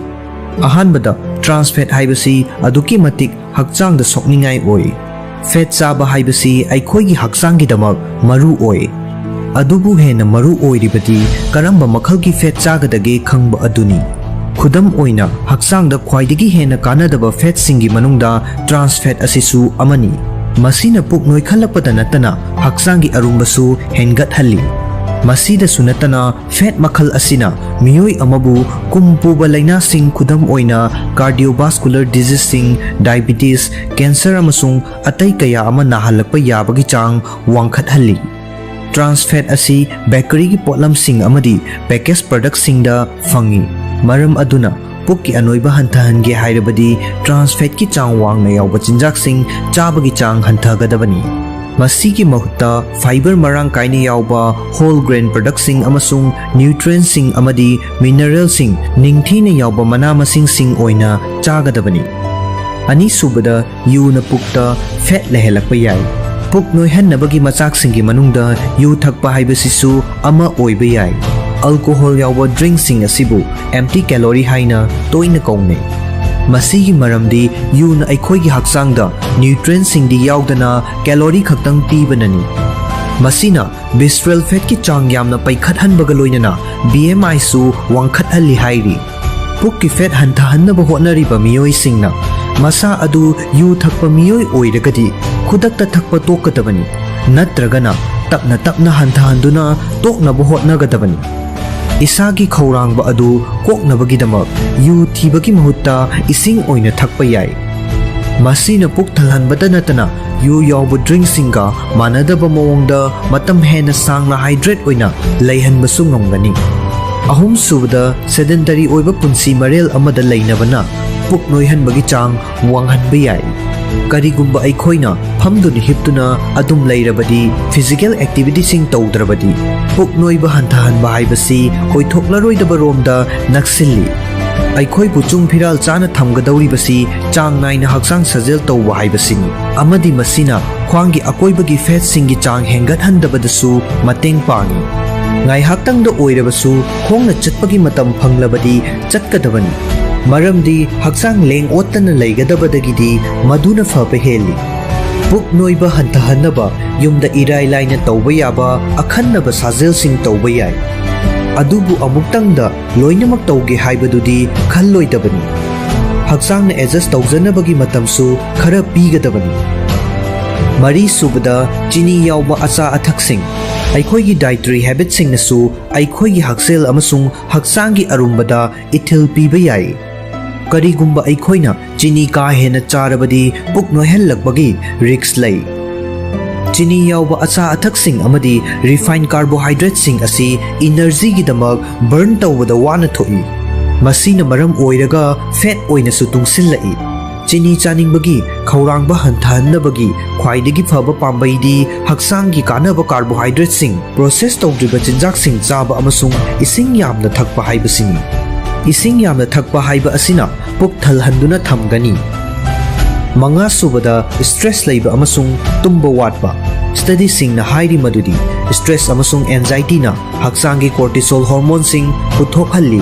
ꯑꯍꯥꯟꯕꯗ, trans fat ꯍꯥꯏꯕꯁꯤ ꯑꯗꯨꯛꯀꯤ ꯃꯇꯤꯛ ꯍꯛꯆꯥꯡꯗ ꯁꯣꯛꯅꯤꯡꯉꯥꯏ ꯑꯣꯏ꯫ Fat ꯆꯥꯕ ꯍꯥꯏꯕꯁꯤ ꯑꯩꯈꯣꯏꯒꯤ ꯍꯛꯆꯥꯡꯒꯤꯗꯃꯛ ꯃꯔꯨ ꯑꯣꯏ꯫ ꯑꯗꯨꯕꯨ ꯍꯦꯟꯅ ꯃꯔꯨ ꯑꯣꯏꯔꯤꯕꯗꯤ ꯀꯔꯝꯕ ꯃꯈꯜꯒꯤ fat ꯆꯥꯒꯗꯒꯦ ꯈꯪꯕ ꯑꯗꯨꯅꯤ꯫ ꯈꯨꯗꯝ ꯑꯣꯏꯅ, ꯍꯛꯆꯥꯡꯗ ꯈ꯭ꯋꯥꯏꯗꯒꯤ ꯍꯦꯟꯅ ꯀꯥꯟꯅꯗꯕ fatꯁꯤꯡꯒꯤ ꯃꯅꯨꯡꯗ trans fat ꯑꯁꯤꯁꯨ ꯑꯃꯅꯤ꯫ ꯃꯁꯤꯅ ꯄꯨꯛ ꯅꯣꯏꯈꯠꯂꯛꯄꯗ ꯅꯠꯇꯅ ꯍꯛꯆꯥꯡꯒꯤ ꯑꯔꯨꯝꯕꯁꯨ ꯍꯦꯟꯒꯠꯍꯜꯂꯤ꯫ ꯃꯁꯤꯗꯁꯨ ꯅꯠꯇꯅ, fat ꯃꯈꯜ ꯑꯁꯤꯅ ꯃꯤꯑꯣꯏ ꯑꯃꯕꯨ ꯀꯨꯝ ꯄꯨꯕ ꯂꯥꯏꯅꯥꯁꯤꯡ, ꯈꯨꯗꯝ ꯑꯣꯏꯅ cardiovascular diseaseꯁꯤꯡ, diabetes, cancer ꯑꯃꯁꯨꯡ ꯑꯇꯩ ꯀꯌꯥ ꯑꯃ ꯅꯥꯍꯜꯂꯛꯄ ꯌꯥꯕꯒꯤ ꯆꯥꯡ ꯋꯥꯡꯈꯠꯍꯜꯂꯤ꯫ Trans fat ꯑꯁꯤ ꯕꯦꯀꯔꯤꯒꯤ ꯄꯣꯠꯂꯝꯁꯤꯡ ꯑꯃꯗꯤ ꯄꯦꯀꯦꯖ ꯄ꯭ꯔꯗꯛꯁꯤꯡꯗ ꯐꯪꯏ꯫ ꯃꯔꯝ ꯑꯗꯨꯅ ꯄꯨꯛꯀꯤ ꯑꯅꯣꯏꯕ ꯍꯟꯊꯍꯟꯒꯦ ꯍꯥꯏꯔꯕꯗꯤ trans fatꯀꯤ ꯆꯥꯡ ꯋꯥꯡꯅ ꯌꯥꯎꯕ ꯆꯤꯟꯖꯥꯛꯁꯤꯡ ꯆꯥꯕꯒꯤ ꯆꯥꯡ ꯍꯟꯊꯒꯗꯕꯅꯤ꯫ ꯃꯁꯤꯒꯤ ꯃꯍꯨꯠꯇ fibre ꯃꯔꯥꯡ ꯀꯥꯏꯅ ꯌꯥꯎꯕ whole grain ꯄ꯭ꯔꯗꯛꯁꯤꯡ ꯑꯃꯁꯨꯡ ꯅ꯭ꯌꯨꯇ꯭ꯔꯤꯌꯦꯟꯠꯁꯤꯡ ꯑꯃꯗꯤ ꯃꯤꯅꯔꯦꯜꯁꯤꯡ ꯅꯤꯡꯊꯤꯅ ꯌꯥꯎꯕ ꯃꯅꯥ ꯃꯁꯤꯡꯁꯤꯡ ꯑꯣꯏꯅ ꯆꯥꯒꯗꯕꯅꯤ꯫ ꯑꯅꯤꯁꯨꯕꯗ, ꯌꯨꯅ ꯄꯨꯛꯇ ꯐꯦꯠ ꯂꯩꯍꯜꯂꯛꯄ ꯌꯥꯏ꯫ ꯄꯨꯛ ꯅꯣꯏꯍꯟꯅꯕꯒꯤ ꯃꯆꯥꯛꯁꯤꯡꯒꯤ ꯃꯅꯨꯡꯗ ꯌꯨ ꯊꯛꯄ ꯍꯥꯏꯕꯁꯤꯁꯨ ꯑꯃ ꯑꯣꯏꯕ ꯌꯥꯏ꯫ ꯑꯜꯀꯣꯍꯣꯜ ꯌꯥꯎꯕ ꯗ꯭ꯔꯤꯡꯁꯤꯡ ꯑꯁꯤꯕꯨ empty calorie ꯍꯥꯏꯅ ꯇꯣꯏꯅ ꯀꯧꯅꯩ꯫ ꯃꯁꯤꯒꯤ ꯃꯔꯝꯗꯤ ꯌꯨꯅ ꯑꯩꯈꯣꯏꯒꯤ ꯍꯛꯆꯥꯡꯗ ꯅ꯭ꯌꯨꯇ꯭ꯔꯤꯌꯦꯟꯠꯁꯤꯡꯗꯤ ꯌꯥꯎꯗꯅ ꯀꯦꯂꯣꯔꯤ ꯈꯛꯇꯪ ꯄꯤꯕꯅꯅꯤ꯫ ꯃꯁꯤꯅ ꯚꯤꯁꯔꯦꯜ ꯐꯦꯠꯀꯤ ꯆꯥꯡ ꯌꯥꯝꯅ ꯄꯩꯈꯠꯍꯟꯕꯒ ꯂꯣꯏꯅꯅ BMIꯁꯨ ꯋꯥꯡꯈꯠꯍꯜꯂꯤ ꯍꯥꯏꯔꯤ꯫ ꯄꯨꯛꯀꯤ ꯐꯦꯠ ꯍꯟꯊꯍꯟꯅꯕ ꯍꯣꯠꯅꯔꯤꯕ ꯃꯤꯑꯣꯏꯁꯤꯡꯅ ꯃꯁꯥ ꯑꯗꯨ ꯌꯨ ꯊꯛꯄ ꯃꯤꯑꯣꯏ ꯑꯣꯏꯔꯒꯗꯤ ꯈꯨꯗꯛꯇ ꯊꯛꯄ ꯇꯣꯛꯀꯗꯕꯅꯤ, ꯅꯠꯇ꯭ꯔꯒꯅ ꯇꯞꯅ ꯇꯞꯅ ꯍꯟꯊꯍꯟꯗꯨꯅ ꯇꯣꯛꯅꯕ ꯍꯣꯠꯅꯒꯗꯕꯅꯤ꯫ ꯏꯁꯥꯒꯤ ꯈꯧꯔꯥꯡꯕ ꯑꯗꯨ ꯀꯣꯛꯅꯕꯒꯤꯗꯃꯛ ꯌꯨ ꯊꯤꯕꯒꯤ ꯃꯍꯨꯠꯇ ꯏꯁꯤꯡ ꯑꯣꯏꯅ ꯊꯛꯄ ꯌꯥꯏ꯫ ꯃꯁꯤꯅ ꯄꯨꯛ ꯊꯜꯍꯟꯕꯇ ꯅꯠꯇꯅ ꯌꯨ ꯌꯥꯎꯕ ꯗ꯭ꯔꯤꯡꯁꯤꯡꯒ ꯃꯥꯟꯅꯗꯕ ꯃꯑꯣꯡꯗ ꯃꯇꯝ ꯍꯦꯟꯅ ꯁꯥꯡꯅ ꯍꯥꯏꯗ꯭ꯔꯦꯠ ꯑꯣꯏꯅ ꯂꯩꯍꯟꯕꯁꯨ ꯉꯝꯒꯅꯤ꯫ ꯑꯍꯨꯝꯁꯨꯕꯗ, ꯁꯦꯗꯦꯟꯇꯔꯤ ꯑꯣꯏꯕ ꯄꯨꯟꯁꯤ ꯃꯔꯦꯜ ꯑꯃꯗ ꯂꯩꯅꯕꯅ ꯄꯨꯛ ꯅꯣꯏꯍꯟꯕꯒꯤ ꯆꯥꯡ ꯋꯥꯡꯍꯟꯕ ꯌꯥꯏ꯫ ꯀꯔꯤꯒꯨꯝꯕ ꯑꯩꯈꯣꯏꯅ ꯐꯝꯗꯨꯅ ꯍꯤꯞꯇꯨꯅ ꯑꯗꯨꯝ ꯂꯩꯔꯕꯗꯤ ꯐꯤꯖꯤꯀꯦꯜ ꯑꯦꯛꯇꯤꯚꯤꯇꯤꯁꯤꯡ ꯇꯧꯗ꯭ꯔꯕꯗꯤ ꯄꯨꯛ ꯅꯣꯏꯕ ꯍꯟꯊꯍꯟꯕ ꯍꯥꯏꯕꯁꯤ ꯑꯣꯏꯊꯣꯛꯂꯔꯣꯏꯗꯕ ꯔꯣꯝꯗ ꯅꯛꯁꯤꯜꯂꯤ꯫ ꯑꯩꯈꯣꯏꯕꯨ ꯆꯨꯡ ꯐꯤꯔꯥꯜ ꯆꯥꯅ ꯊꯝꯒꯗꯧꯔꯤꯕꯁꯤ ꯆꯥꯡ ꯅꯥꯏꯅ ꯍꯛꯆꯥꯡ ꯁꯥꯖꯦꯜ ꯇꯧꯕ ꯍꯥꯏꯕꯁꯤꯅꯤ, ꯑꯃꯗꯤ ꯃꯁꯤꯅ ꯈ꯭ꯋꯥꯡꯒꯤ ꯑꯀꯣꯏꯕꯒꯤ ꯐꯦꯠꯁꯤꯡꯒꯤ ꯆꯥꯡ ꯍꯦꯟꯒꯠꯍꯟꯗꯕꯗꯁꯨ ꯃꯇꯦꯡ ꯄꯥꯡꯏ꯫ ꯉꯥꯏꯍꯥꯛꯇꯪꯗ ꯑꯣꯏꯔꯕꯁꯨ ꯈꯣꯡꯅ ꯆꯠꯄꯒꯤ ꯃꯇꯝ ꯐꯪꯂꯕꯗꯤ ꯆꯠꯀꯗꯕꯅꯤ, ꯃꯔꯝꯗꯤ ꯍꯛꯆꯥꯡ ꯂꯦꯡ ꯑꯣꯠꯇꯅ ꯂꯩꯒꯗꯕꯗꯒꯤꯗꯤ ꯃꯗꯨꯅ ꯐꯕ ꯍꯦꯜꯂꯤ꯫ ꯄꯨꯛ ꯅꯣꯏꯕ ꯍꯟꯊꯍꯟꯅꯕ ꯌꯨꯝꯗ ꯏꯔꯥꯏ ꯂꯥꯏꯅ ꯇꯧꯕ ꯌꯥꯕ ꯑꯈꯟꯅꯕ ꯁꯥꯖꯦꯜꯁꯤꯡ ꯇꯧꯕ ꯌꯥꯏ꯫ ꯑꯗꯨꯕꯨ ꯑꯃꯨꯛꯇꯪꯗ ꯂꯣꯏꯅꯃꯛ ꯇꯧꯒꯦ ꯍꯥꯏꯕꯗꯨꯗꯤ ꯈꯜꯂꯣꯏꯗꯕꯅꯤ꯫ ꯍꯛꯆꯥꯡꯅ ꯑꯦꯗꯖꯁ ꯇꯧꯖꯅꯕꯒꯤ ꯃꯇꯝꯁꯨ ꯈꯔ ꯄꯤꯒꯗꯕꯅꯤ꯫ ꯃꯔꯤꯁꯨꯕꯗ, ꯆꯤꯅꯤ ꯌꯥꯎꯕ ꯑꯆꯥ ꯑꯊꯛꯁꯤꯡ꯫ ꯑꯩꯈꯣꯏꯒꯤ ꯗꯥꯏꯇꯔꯤ ꯍꯦꯕꯤꯠꯁꯤꯡꯅꯁꯨ ꯑꯩꯈꯣꯏꯒꯤ ꯍꯛꯁꯦꯜ ꯑꯃꯁꯨꯡ ꯍꯛꯆꯥꯡꯒꯤ ꯑꯔꯨꯝꯕꯗ ꯏꯊꯤꯜ ꯄꯤꯕ ꯌꯥꯏ꯫ ꯀꯔꯤꯒꯨꯝꯕ ꯑꯩꯈꯣꯏꯅ ꯆꯤꯅꯤ ꯀꯥ ꯍꯦꯟꯅ ꯆꯥꯔꯕꯗꯤ ꯄꯨꯛ ꯅꯣꯏꯍꯜꯂꯛꯄꯒꯤ ꯔꯤꯁ꯭ꯛ ꯂꯩ꯫ ꯆꯤꯅꯤ ꯌꯥꯎꯕ ꯑꯆꯥ ꯑꯊꯛꯁꯤꯡ ꯑꯃꯗꯤ refined carbohydrateꯁꯤꯡ ꯑꯁꯤ energyꯒꯤꯗꯃꯛ burn ꯇꯧꯕꯗ ꯋꯥꯅ ꯊꯣꯛꯏ꯫ ꯃꯁꯤꯅ ꯃꯔꯝ ꯑꯣꯏꯔꯒ fat ꯑꯣꯏꯅꯁꯨ ꯇꯨꯡꯁꯤꯜꯂꯛꯏ꯫ ꯆꯤꯅꯤ ꯆꯥꯅꯤꯡꯕꯒꯤ ꯈꯧꯔꯥꯡꯕ ꯍꯟꯊꯍꯟꯅꯕꯒꯤ ꯈ꯭ꯋꯥꯏꯗꯒꯤ ꯐꯕ ꯄꯥꯝꯕꯩꯗꯤ ꯍꯛꯆꯥꯡꯒꯤ ꯀꯥꯟꯅꯕ carbohydrateꯁꯤꯡ, process ꯇꯧꯗ꯭ꯔꯤꯕ ꯆꯤꯟꯖꯥꯛꯁꯤꯡ ꯆꯥꯕ ꯑꯃꯁꯨꯡ ꯏꯁꯤꯡ ꯌꯥꯝꯅ ꯊꯛꯄ ꯍꯥꯏꯕꯁꯤꯅꯤ꯫ ꯏꯁꯤꯡ ꯌꯥꯝꯅ ꯊꯛꯄ ꯍꯥꯏꯕ ꯑꯁꯤꯅ ꯄꯨꯛ ꯊꯜꯍꯟꯗꯨꯅ ꯊꯝꯒꯅꯤ꯫ ꯃꯉꯥꯁꯨꯕꯗ, stress ꯂꯩꯕ ꯑꯃꯁꯨꯡ ꯇꯨꯝꯕ ꯋꯥꯠꯄ꯫ Studyꯁꯤꯡꯅ ꯍꯥꯏꯔꯤ ꯃꯗꯨꯗꯤ stress ꯑꯃꯁꯨꯡ anxietyꯅ ꯍꯛꯆꯥꯡꯒꯤ cortisol hormoneꯁꯤꯡ ꯄꯨꯊꯣꯛꯍꯜꯂꯤ꯫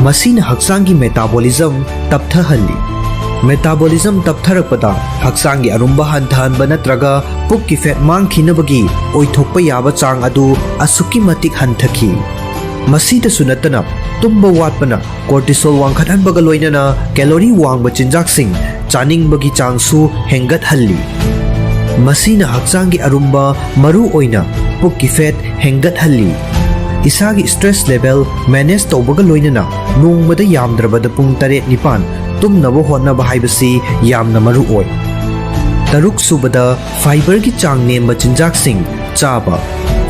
ꯃꯁꯤꯅ ꯍꯛꯆꯥꯡꯒꯤ metabolism ꯇꯞꯊꯍꯜꯂꯤ꯫ Metabolism ꯇꯞꯊꯔꯛꯄꯗ ꯍꯛꯆꯥꯡꯒꯤ ꯑꯔꯨꯝꯕ ꯍꯟꯊꯍꯟꯕ ꯅꯠꯇ꯭ꯔꯒ ꯄꯨꯛꯀꯤ fat ꯃꯥꯡꯈꯤꯅꯕꯒꯤ ꯑꯣꯏꯊꯣꯛꯄ ꯌꯥꯕ ꯆꯥꯡ ꯑꯗꯨ ꯑꯁꯨꯛꯀꯤ ꯃꯇꯤꯛ ꯍꯟꯊꯈꯤ꯫ ꯃꯁꯤꯗꯁꯨ ꯅꯠꯇꯅ, ꯇꯨꯝꯕ ꯋꯥꯠꯄꯅ cortisol ꯋꯥꯡꯈꯠꯍꯟꯕꯒ ꯂꯣꯏꯅꯅ calorie ꯋꯥꯡꯕ ꯆꯤꯟꯖꯥꯛꯁꯤꯡ ꯆꯥꯅꯤꯡꯕꯒꯤ ꯆꯥꯡꯁꯨ ꯍꯦꯟꯒꯠꯍꯜꯂꯤ꯫ ꯃꯁꯤꯅ ꯍꯛꯆꯥꯡꯒꯤ ꯑꯔꯨꯝꯕ, ꯃꯔꯨ ꯑꯣꯏꯅ ꯄꯨꯛꯀꯤ fat ꯍꯦꯟꯒꯠꯍꯜꯂꯤ꯫ ꯏꯁꯥꯒꯤ stress level manage ꯇꯧꯕꯒ ꯂꯣꯏꯅꯅ ꯅꯣꯡꯃꯗ ꯌꯥꯝꯗ꯭ꯔꯕꯗ ꯄꯨꯡ ꯇꯔꯦꯠ ꯅꯤꯄꯥꯟ ꯇꯨꯝꯅꯕ ꯍꯣꯠꯅꯕ ꯍꯥꯏꯕꯁꯤ ꯌꯥꯝꯅ ꯃꯔꯨ ꯑꯣꯏ꯫ ꯇꯔꯨꯛꯁꯨꯕꯗ, fiberꯒꯤ ꯆꯥꯡ ꯅꯦꯝꯕ ꯆꯤꯟꯖꯥꯛꯁꯤꯡ ꯆꯥꯕ꯫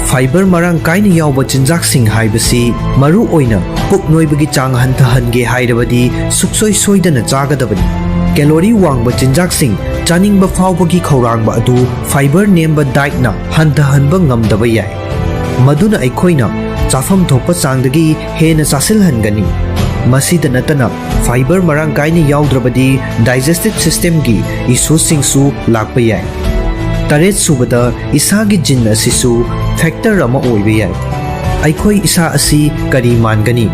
Fiber ꯃꯔꯥꯡ ꯀꯥꯏꯅ ꯌꯥꯎꯕ ꯆꯤꯟꯖꯥꯛꯁꯤꯡ ꯍꯥꯏꯕꯁꯤ ꯃꯔꯨ ꯑꯣꯏꯅ ꯄꯨꯛ ꯅꯣꯏꯕꯒꯤ ꯆꯥꯡ ꯍꯟꯊꯍꯟꯒꯦ ꯍꯥꯏꯔꯕꯗꯤ ꯁꯨꯛꯁꯣꯏ ꯁꯣꯏꯗꯅ ꯆꯥꯒꯗꯕꯅꯤ꯫ Calorie ꯋꯥꯡꯕ ꯆꯤꯟꯖꯥꯛꯁꯤꯡ ꯆꯥꯅꯤꯡꯕ ꯐꯥꯎꯕꯒꯤ ꯈꯧꯔꯥꯡꯕ ꯑꯗꯨ fiber ꯅꯦꯝꯕ dietꯅ ꯍꯟꯊꯍꯟꯕ ꯉꯝꯗꯕ ꯌꯥꯏ, ꯃꯗꯨꯅ ꯑꯩꯈꯣꯏꯅ ꯆꯥꯐꯝ ꯊꯣꯛꯄ ꯆꯥꯡꯗꯒꯤ ꯍꯦꯟꯅ ꯆꯥꯁꯤꯜꯍꯟꯒꯅꯤ꯫ ꯃꯁꯤꯗ ꯅꯠꯇꯅ, fiber ꯃꯔꯥꯡ ꯀꯥꯏꯅ ꯌꯥꯎꯗ꯭ꯔꯕꯗꯤ digestive systemꯒꯤ issueꯁꯤꯡꯁꯨ ꯂꯥꯛꯄ ꯌꯥꯏ꯫ ꯇꯔꯦꯠꯁꯨꯕꯗ, ꯏꯁꯥꯒꯤ gene ꯑꯁꯤꯁꯨ factor ꯑꯃ ꯑꯣꯏꯕ ꯌꯥꯏ꯫ ꯑꯩꯈꯣꯏ ꯏꯁꯥ ꯑꯁꯤ ꯀꯔꯤ ꯃꯥꯟꯒꯅꯤ,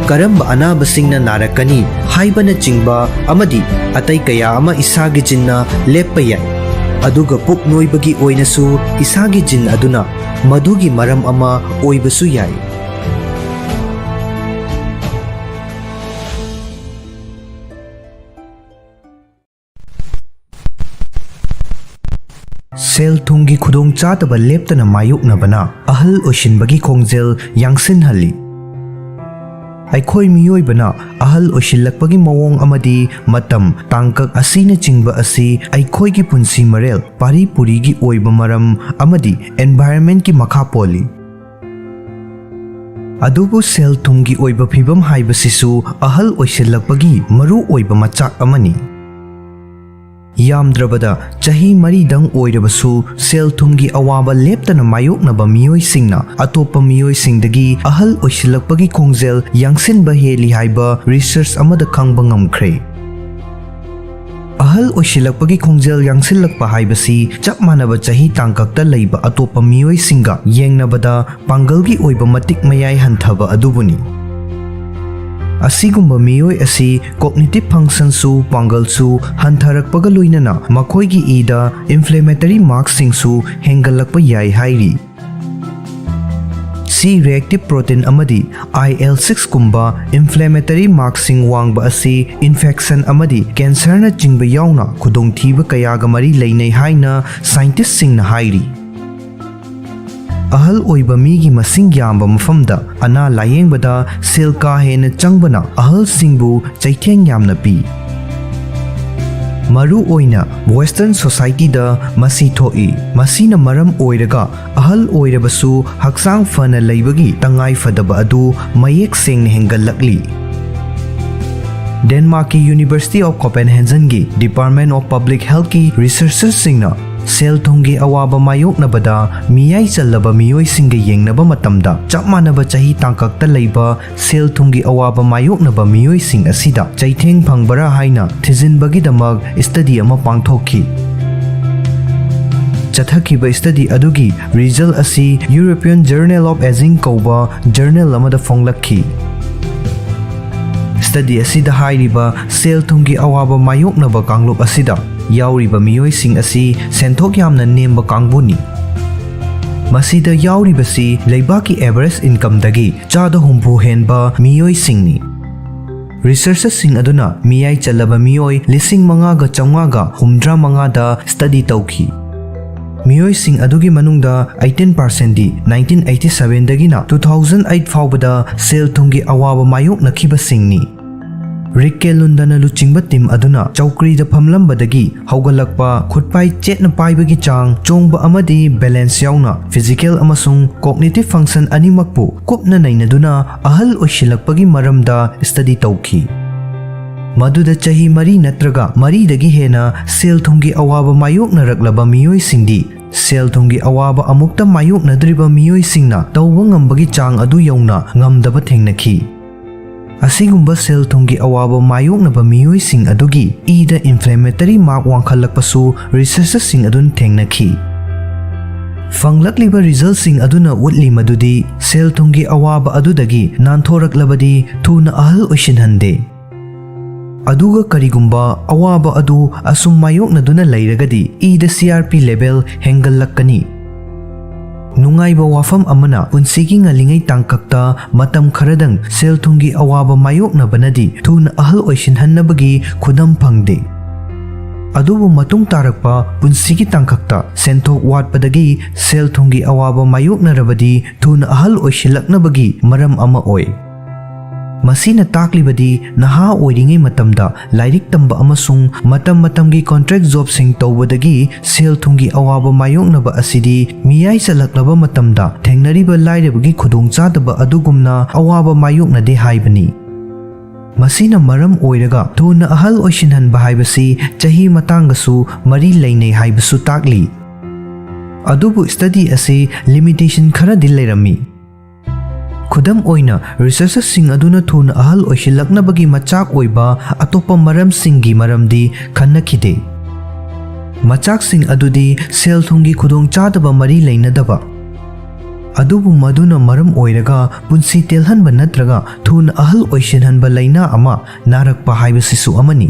ꯀꯔꯝꯕ ꯑꯅꯥꯕꯁꯤꯡꯅ ꯅꯥꯔꯛꯀꯅꯤ ꯍꯥꯏꯕꯅꯆꯤꯡꯕ ꯑꯃꯗꯤ ꯑꯇꯩ ꯀꯌꯥ ꯑꯃ ꯏꯁꯥꯒꯤ geneꯅ ꯂꯦꯞꯄ ꯌꯥꯏ꯫ ꯑꯗꯨꯒ ꯄꯨꯛ ꯅꯣꯏꯕꯒꯤ ꯑꯣꯏꯅꯁꯨ ꯏꯁꯥꯒꯤ gene ꯑꯗꯨꯅ ꯃꯗꯨꯒꯤ ꯃꯔꯝ ꯑꯃ ꯑꯣꯏꯕꯁꯨ ꯌꯥꯏ꯫ ꯁꯦꯜ-ꯊꯨꯝꯒꯤ ꯈꯨꯗꯣꯡꯆꯥꯗꯕ ꯂꯦꯞꯇꯅ ꯃꯥꯌꯣꯛꯅꯕꯅ ꯑꯍꯜ ꯑꯣꯏꯁꯤꯟꯕꯒꯤ ꯈꯣꯡꯖꯦꯜ ꯌꯥꯡꯁꯤꯟꯍꯜꯂꯤ꯫ ꯑꯩꯈꯣꯏ ꯃꯤꯑꯣꯏꯕꯅ ꯑꯍꯜ ꯑꯣꯏꯁꯤꯜꯂꯛꯄꯒꯤ ꯃꯑꯣꯡ ꯑꯃꯗꯤ ꯃꯇꯝ, ꯇꯥꯡꯀꯛ ꯑꯁꯤꯅꯆꯤꯡꯕ ꯑꯁꯤ ꯑꯩꯈꯣꯏꯒꯤ ꯄꯨꯟꯁꯤ ꯃꯔꯦꯜ, ꯄꯥꯔꯤ ꯄꯨꯔꯤꯒꯤ ꯑꯣꯏꯕ ꯃꯔꯝ ꯑꯃꯗꯤ environment ꯀꯤ ꯃꯈꯥ ꯄꯣꯜꯂꯤ꯫ ꯑꯗꯨꯕꯨ ꯁꯦꯜ ꯊꯨꯝꯒꯤ ꯑꯣꯏꯕ ꯐꯤꯕꯝ ꯍꯥꯏꯕꯁꯤꯁꯨ ꯑꯍꯜ ꯑꯣꯏꯁꯤꯜꯂꯛꯄꯒꯤ ꯃꯔꯨ ꯑꯣꯏꯕ ꯃꯆꯥꯛ ꯑꯃꯅꯤ꯫ ꯌꯥꯝꯗ꯭ꯔꯕꯗ ꯆꯍꯤ ꯃꯔꯤꯗꯪ ꯑꯣꯏꯔꯕꯁꯨ ꯁꯦꯜ ꯊꯨꯝꯒꯤ ꯑꯋꯥꯕ ꯂꯦꯞꯇꯅ ꯃꯥꯌꯣꯛꯅꯕ ꯃꯤꯑꯣꯏꯁꯤꯡꯅ ꯑꯇꯣꯞꯄ ꯃꯤꯑꯣꯏꯁꯤꯡꯗꯒꯤ ꯑꯍꯜ ꯑꯣꯏꯁꯤꯜꯂꯛꯄꯒꯤ ꯈꯣꯡꯖꯦꯜ ꯌꯥꯡꯁꯤꯟꯕ ꯍꯦꯜꯂꯤ ꯍꯥꯏꯕ research ꯑꯃꯗ ꯈꯪꯕ ꯉꯝꯈ꯭ꯔꯦ꯫ ꯑꯍꯜ ꯑꯣꯏꯁꯤꯜꯂꯛꯄꯒꯤ ꯈꯣꯡꯖꯦꯜ ꯌꯥꯡꯁꯤꯜꯂꯛꯄ ꯍꯥꯏꯕꯁꯤ ꯆꯞ ꯃꯥꯟꯅꯕ ꯆꯍꯤ ꯇꯥꯡꯀꯛꯇ ꯂꯩꯕ ꯑꯇꯣꯞꯄ ꯃꯤꯑꯣꯏꯁꯤꯡꯒ ꯌꯦꯡꯅꯕꯗ ꯄꯥꯡꯒꯜꯒꯤ ꯑꯣꯏꯕ ꯃꯇꯤꯛ ꯃꯌꯥꯏ ꯍꯟꯊꯕ ꯑꯗꯨꯕꯨꯅꯤ꯫ ꯑꯁꯤꯒꯨꯝꯕ ꯃꯤꯑꯣꯏ ꯑꯁꯤ cognitive function ꯁꯨ, ꯄꯥꯡꯒꯜꯁꯨ ꯍꯟꯊꯔꯛꯄꯒ ꯂꯣꯏꯅꯅ ꯃꯈꯣꯏꯒꯤ ꯏꯗ inflammatory mark ꯁꯤꯡꯁꯨ ꯍꯦꯟꯒꯠꯂꯛꯄ ꯌꯥꯏ ꯍꯥꯏꯔꯤ꯫ C reactive protein ꯑꯃꯗꯤ I L six ꯀꯨꯝꯕ inflammatory mark ꯁꯤꯡ ꯋꯥꯡꯕ ꯑꯁꯤ infection ꯑꯃꯗꯤ cancer ꯅꯆꯤꯡꯕ ꯌꯥꯎꯅ ꯈꯨꯗꯣꯡꯊꯤꯕ ꯀꯌꯥꯒ ꯃꯔꯤ ꯂꯩꯅꯩ ꯍꯥꯏꯅ scientist ꯁꯤꯡꯅ ꯍꯥꯏꯔꯤ꯫ ꯑꯍꯜ ꯑꯣꯏꯕ ꯃꯤꯒꯤ ꯃꯁꯤꯡ ꯌꯥꯝꯕ ꯃꯐꯝꯗ ꯑꯅꯥ ꯂꯥꯌꯦꯡꯕꯗ ꯁꯦꯜ ꯀꯥ ꯍꯦꯟꯅ ꯆꯪꯕꯅ ꯑꯍꯜꯁꯤꯡꯕꯨ ꯆꯩꯊꯦꯡ ꯌꯥꯝꯅ ꯄꯤ꯫ ꯃꯔꯨ ꯑꯣꯏꯅ Western society ꯗ ꯃꯁꯤ ꯊꯣꯛꯏ꯫ ꯃꯁꯤꯅ ꯃꯔꯝ ꯑꯣꯏꯔꯒ ꯑꯍꯜ ꯑꯣꯏꯔꯕꯁꯨ ꯍꯛꯆꯥꯡ ꯐꯅ ꯂꯩꯕꯒꯤ ꯇꯉꯥꯏ ꯐꯗꯕ ꯑꯗꯨ ꯃꯌꯦꯛ ꯁꯦꯡꯅ ꯍꯦꯟꯒꯠꯂꯛꯂꯤ꯫ ꯗꯦꯟꯃꯥꯔꯛꯀꯤ University of Copenhagen ꯒꯤ Department of Public Health ꯀꯤ researchers ꯁꯤꯡꯅ ꯁꯦꯜ ꯊꯨꯝꯒꯤ ꯑꯋꯥꯕ ꯃꯥꯌꯣꯛꯅꯕꯗ ꯃꯤꯌꯥꯏ ꯆꯜꯂꯕ ꯃꯤꯑꯣꯏꯁꯤꯡꯒ ꯌꯦꯡꯅꯕ ꯃꯇꯝꯗ, ꯆꯞ ꯃꯥꯟꯅꯕ ꯆꯍꯤ ꯇꯥꯡꯀꯛꯇ ꯂꯩꯕ ꯁꯦꯜ ꯊꯨꯝꯒꯤ ꯑꯋꯥꯕ ꯃꯥꯌꯣꯛꯅꯕ ꯃꯤꯑꯣꯏꯁꯤꯡ ꯑꯁꯤꯗ ꯆꯩꯊꯦꯡ ꯐꯪꯕꯔꯥ ꯍꯥꯏꯅ ꯊꯤꯖꯤꯟꯕꯒꯤꯗꯃꯛ study ꯑꯃ ꯄꯥꯡꯊꯣꯛꯈꯤ꯫ ꯆꯠꯊꯈꯤꯕ study ꯑꯗꯨꯒꯤ result ꯑꯁꯤ European Journal of Aging ꯀꯧꯕ journal ꯑꯃꯗ ꯐꯣꯡꯂꯛꯈꯤ꯫ Study ꯑꯁꯤꯗ ꯍꯥꯏꯔꯤꯕ ꯁꯦꯜ ꯊꯨꯝꯒꯤ ꯑꯋꯥꯕ ꯃꯥꯌꯣꯛꯅꯕ ꯀꯥꯡꯂꯨꯞ ꯑꯁꯤꯗ ꯌꯥꯎꯔꯤꯕ ꯃꯤꯑꯣꯏꯁꯤꯡ ꯑꯁꯤ ꯁꯦꯟꯊꯣꯛ ꯌꯥꯝꯅ ꯅꯦꯝꯕ ꯀꯥꯡꯕꯨꯅꯤ꯫ ꯃꯁꯤꯗ ꯌꯥꯎꯔꯤꯕꯁꯤ ꯂꯩꯕꯥꯛꯀꯤ average income ꯗꯒꯤ ꯆꯥꯗ ꯍꯨꯝꯐꯨ ꯍꯦꯟꯕ ꯃꯤꯑꯣꯏꯁꯤꯡꯅꯤ꯫ Researchers ꯁꯤꯡ ꯑꯗꯨꯅ ꯃꯤꯌꯥꯏ ꯆꯜꯂꯕ ꯃꯤꯑꯣꯏ ꯂꯤꯁꯤꯡ ꯃꯉꯥꯒ ꯆꯥꯝꯃꯉꯥꯒ ꯍꯨꯝꯗ꯭ꯔꯥ ꯃꯉꯥꯗ study ꯇꯧꯈꯤ꯫ ꯃꯤꯑꯣꯏꯁꯤꯡ ꯑꯗꯨꯒꯤ ꯃꯅꯨꯡꯗ eighteen percent ꯗꯤ nineteen eighty seven ꯗꯒꯤꯅ two thousand eight ꯐꯥꯎꯕꯗ ꯁꯦꯜ ꯊꯨꯝꯒꯤ ꯑꯋꯥꯕ ꯃꯥꯌꯣꯛꯅꯈꯤꯕꯁꯤꯡꯅꯤ꯫ ꯔꯤꯛ ꯀꯦꯂꯨꯟꯗꯅ ꯂꯨꯆꯤꯡꯕ ꯇꯤꯝ ꯑꯗꯨꯅ ꯆꯧꯀ꯭ꯔꯤꯗ ꯐꯝꯂꯝꯕꯗꯒꯤ ꯍꯧꯒꯠꯂꯛꯄ, ꯈꯨꯠꯄꯥꯏ ꯆꯦꯠꯅ ꯄꯥꯏꯕꯒꯤ ꯆꯥꯡ, ꯆꯣꯡꯕ ꯑꯃꯗꯤ ꯕꯦꯂꯦꯟꯁ ꯌꯥꯎꯅ ꯐꯤꯖꯤꯀꯦꯜ ꯑꯃꯁꯨꯡ ꯀꯣꯒꯅꯤꯇꯤꯚ ꯐꯪꯁꯟ ꯑꯅꯤꯃꯛꯄꯨ ꯀꯨꯞꯅ ꯅꯩꯅꯗꯨꯅ ꯑꯍꯜ ꯑꯣꯏꯁꯤꯜꯂꯛꯄꯒꯤ ꯃꯔꯝꯗ ꯁ꯭ꯇꯗꯤ ꯇꯧꯈꯤ꯫ ꯃꯗꯨꯗ ꯆꯍꯤ ꯃꯔꯤ ꯅꯠꯇ꯭ꯔꯒ ꯃꯔꯤꯗꯒꯤ ꯍꯦꯟꯅ ꯁꯦꯜ ꯊꯨꯝꯒꯤ ꯑꯋꯥꯕ ꯃꯥꯌꯣꯛꯅꯔꯛꯂꯕ ꯃꯤꯑꯣꯏꯁꯤꯡꯗꯤ ꯁꯦꯜ ꯊꯨꯝꯒꯤ ꯑꯋꯥꯕ ꯑꯃꯨꯛꯇ ꯃꯥꯌꯣꯛꯅꯗ꯭ꯔꯤꯕ ꯃꯤꯑꯣꯏꯁꯤꯡꯅ ꯇꯧꯕ ꯉꯝꯕꯒꯤ ꯆꯥꯡ ꯑꯗꯨ ꯌꯧꯅ ꯉꯝꯗꯕ ꯊꯦꯡꯅꯈꯤ꯫ ꯑꯁꯤꯒꯨꯝꯕ ꯁꯦꯜ ꯊꯨꯝꯒꯤ ꯑꯋꯥꯕ ꯃꯥꯌꯣꯛꯅꯕ ꯃꯤꯑꯣꯏꯁꯤꯡ ꯑꯗꯨꯒꯤ ꯏꯗ ꯏꯟꯐ꯭ꯂꯦꯃꯦꯇꯔꯤ ꯃꯥꯔꯛ ꯋꯥꯡꯈꯠꯂꯛꯄꯁꯨ ꯔꯤꯁꯔꯆꯔꯁꯤꯡ ꯑꯗꯨꯅ ꯊꯦꯡꯅꯈꯤ꯫ ꯐꯪꯂꯛꯂꯤꯕ ꯔꯤꯖꯜꯁꯤꯡ ꯑꯗꯨꯅ ꯎꯠꯂꯤ ꯃꯗꯨꯗꯤ ꯁꯦꯜ ꯊꯨꯝꯒꯤ ꯑꯋꯥꯕ ꯑꯗꯨꯗꯒꯤ ꯅꯥꯟꯊꯣꯔꯛꯂꯕꯗꯤ ꯊꯨꯅ ꯑꯍꯜ ꯑꯣꯏꯁꯤꯟꯍꯟꯗꯦ꯫ ꯑꯗꯨꯒ ꯀꯔꯤꯒꯨꯝꯕ ꯑꯋꯥꯕ ꯑꯗꯨ ꯑꯁꯨꯝ ꯃꯥꯌꯣꯛꯅꯗꯨꯅ ꯂꯩꯔꯒꯗꯤ ꯏꯗ C R P level ꯍꯦꯟꯒꯠꯂꯛꯀꯅꯤ꯫ ꯅꯨꯡꯉꯥꯏꯕ ꯋꯥꯐꯝ ꯑꯃꯅ, ꯄꯨꯟꯁꯤꯒꯤ ꯉꯜꯂꯤꯉꯩ ꯇꯥꯡꯀꯛꯇ ꯃꯇꯝ ꯈꯔꯗꯪ ꯁꯦꯜ ꯊꯨꯝꯒꯤ ꯑꯋꯥꯕ ꯃꯥꯌꯣꯛꯅꯕꯅꯗꯤ ꯊꯨꯅ ꯑꯍꯜ ꯑꯣꯏꯁꯤꯟꯍꯟꯅꯕꯒꯤ ꯈꯨꯗꯝ ꯐꯪꯗꯦ꯫ ꯑꯗꯨꯕꯨ ꯃꯇꯨꯡ ꯇꯥꯔꯛꯄ ꯄꯨꯟꯁꯤꯒꯤ ꯇꯥꯡꯀꯛꯇ ꯁꯦꯟꯊꯣꯛ ꯋꯥꯠꯄꯗꯒꯤ ꯁꯦꯜ ꯊꯨꯝꯒꯤ ꯑꯋꯥꯕ ꯃꯥꯌꯣꯛꯅꯔꯕꯗꯤ ꯊꯨꯅ ꯑꯍꯜ ꯑꯣꯏꯁꯤꯜꯂꯛꯅꯕꯒꯤ ꯃꯔꯝ ꯑꯃ ꯑꯣꯏ꯫ ꯃꯁꯤꯅ ꯇꯥꯛꯂꯤꯕꯗꯤ ꯅꯍꯥ ꯑꯣꯏꯔꯤꯉꯩ ꯃꯇꯝꯗ ꯂꯥꯏꯔꯤꯛ ꯇꯝꯕ ꯑꯃꯁꯨꯡ ꯃꯇꯝ ꯃꯇꯝꯒꯤ ꯀꯣꯟꯇ꯭ꯔꯦꯛ ꯖꯣꯕꯁꯤꯡ ꯇꯧꯕꯗꯒꯤ ꯁꯦꯜ ꯊꯨꯝꯒꯤ ꯑꯋꯥꯕ ꯃꯥꯌꯣꯛꯅꯕ ꯑꯁꯤꯗꯤ ꯃꯤꯌꯥꯏ ꯆꯜꯂꯛꯂꯕ ꯃꯇꯝꯗ ꯊꯦꯡꯅꯔꯤꯕ ꯂꯥꯏꯔꯕꯒꯤ ꯈꯨꯗꯣꯡꯆꯥꯗꯕ ꯑꯗꯨꯒꯨꯝꯅ ꯑꯋꯥꯕ ꯃꯥꯌꯣꯛꯅꯗꯦ ꯍꯥꯏꯕꯅꯤ꯫ ꯃꯁꯤꯅ ꯃꯔꯝ ꯑꯣꯏꯔꯒ ꯊꯨꯅ ꯑꯍꯜ ꯑꯣꯏꯁꯤꯟꯍꯟꯕ ꯍꯥꯏꯕꯁꯤ ꯆꯍꯤ ꯃꯇꯥꯡꯒꯁꯨ ꯃꯔꯤ ꯂꯩꯅꯩ ꯍꯥꯏꯕꯁꯨ ꯇꯥꯛꯂꯤ꯫ ꯑꯗꯨꯕꯨ ꯁ꯭ꯇꯗꯤ ꯑꯁꯤ ꯂꯤꯃꯤꯇꯦꯁꯟ ꯈꯔꯗꯤ ꯂꯩꯔꯝꯃꯤ꯫ ꯈꯨꯗꯝ ꯑꯣꯏꯅ, ꯔꯤꯁꯔꯆꯔꯁꯤꯡ ꯑꯗꯨꯅ ꯊꯨꯅ ꯑꯍꯜ ꯑꯣꯏꯁꯤꯜꯂꯛꯅꯕꯒꯤ ꯃꯆꯥꯛ ꯑꯣꯏꯕ ꯑꯇꯣꯞꯄ ꯃꯔꯝꯁꯤꯡꯒꯤ ꯃꯔꯝꯗꯤ ꯈꯟꯅꯈꯤꯗꯦ꯫ ꯃꯆꯥꯛꯁꯤꯡ ꯑꯗꯨꯗꯤ ꯁꯦꯜ ꯊꯨꯝꯒꯤ ꯈꯨꯗꯣꯡꯆꯥꯗꯕ ꯃꯔꯤ ꯂꯩꯅꯗꯕ, ꯑꯗꯨꯕꯨ ꯃꯗꯨꯅ ꯃꯔꯝ ꯑꯣꯏꯔꯒ ꯄꯨꯟꯁꯤ ꯇꯦꯜꯍꯟꯕ ꯅꯠꯇ꯭ꯔꯒ ꯊꯨꯅ ꯑꯍꯜ ꯑꯣꯏꯁꯤꯟꯍꯟꯕ ꯂꯥꯏꯅꯥ ꯑꯃ ꯅꯥꯔꯛꯄ ꯍꯥꯏꯕꯁꯤꯁꯨ ꯑꯃꯅꯤ꯫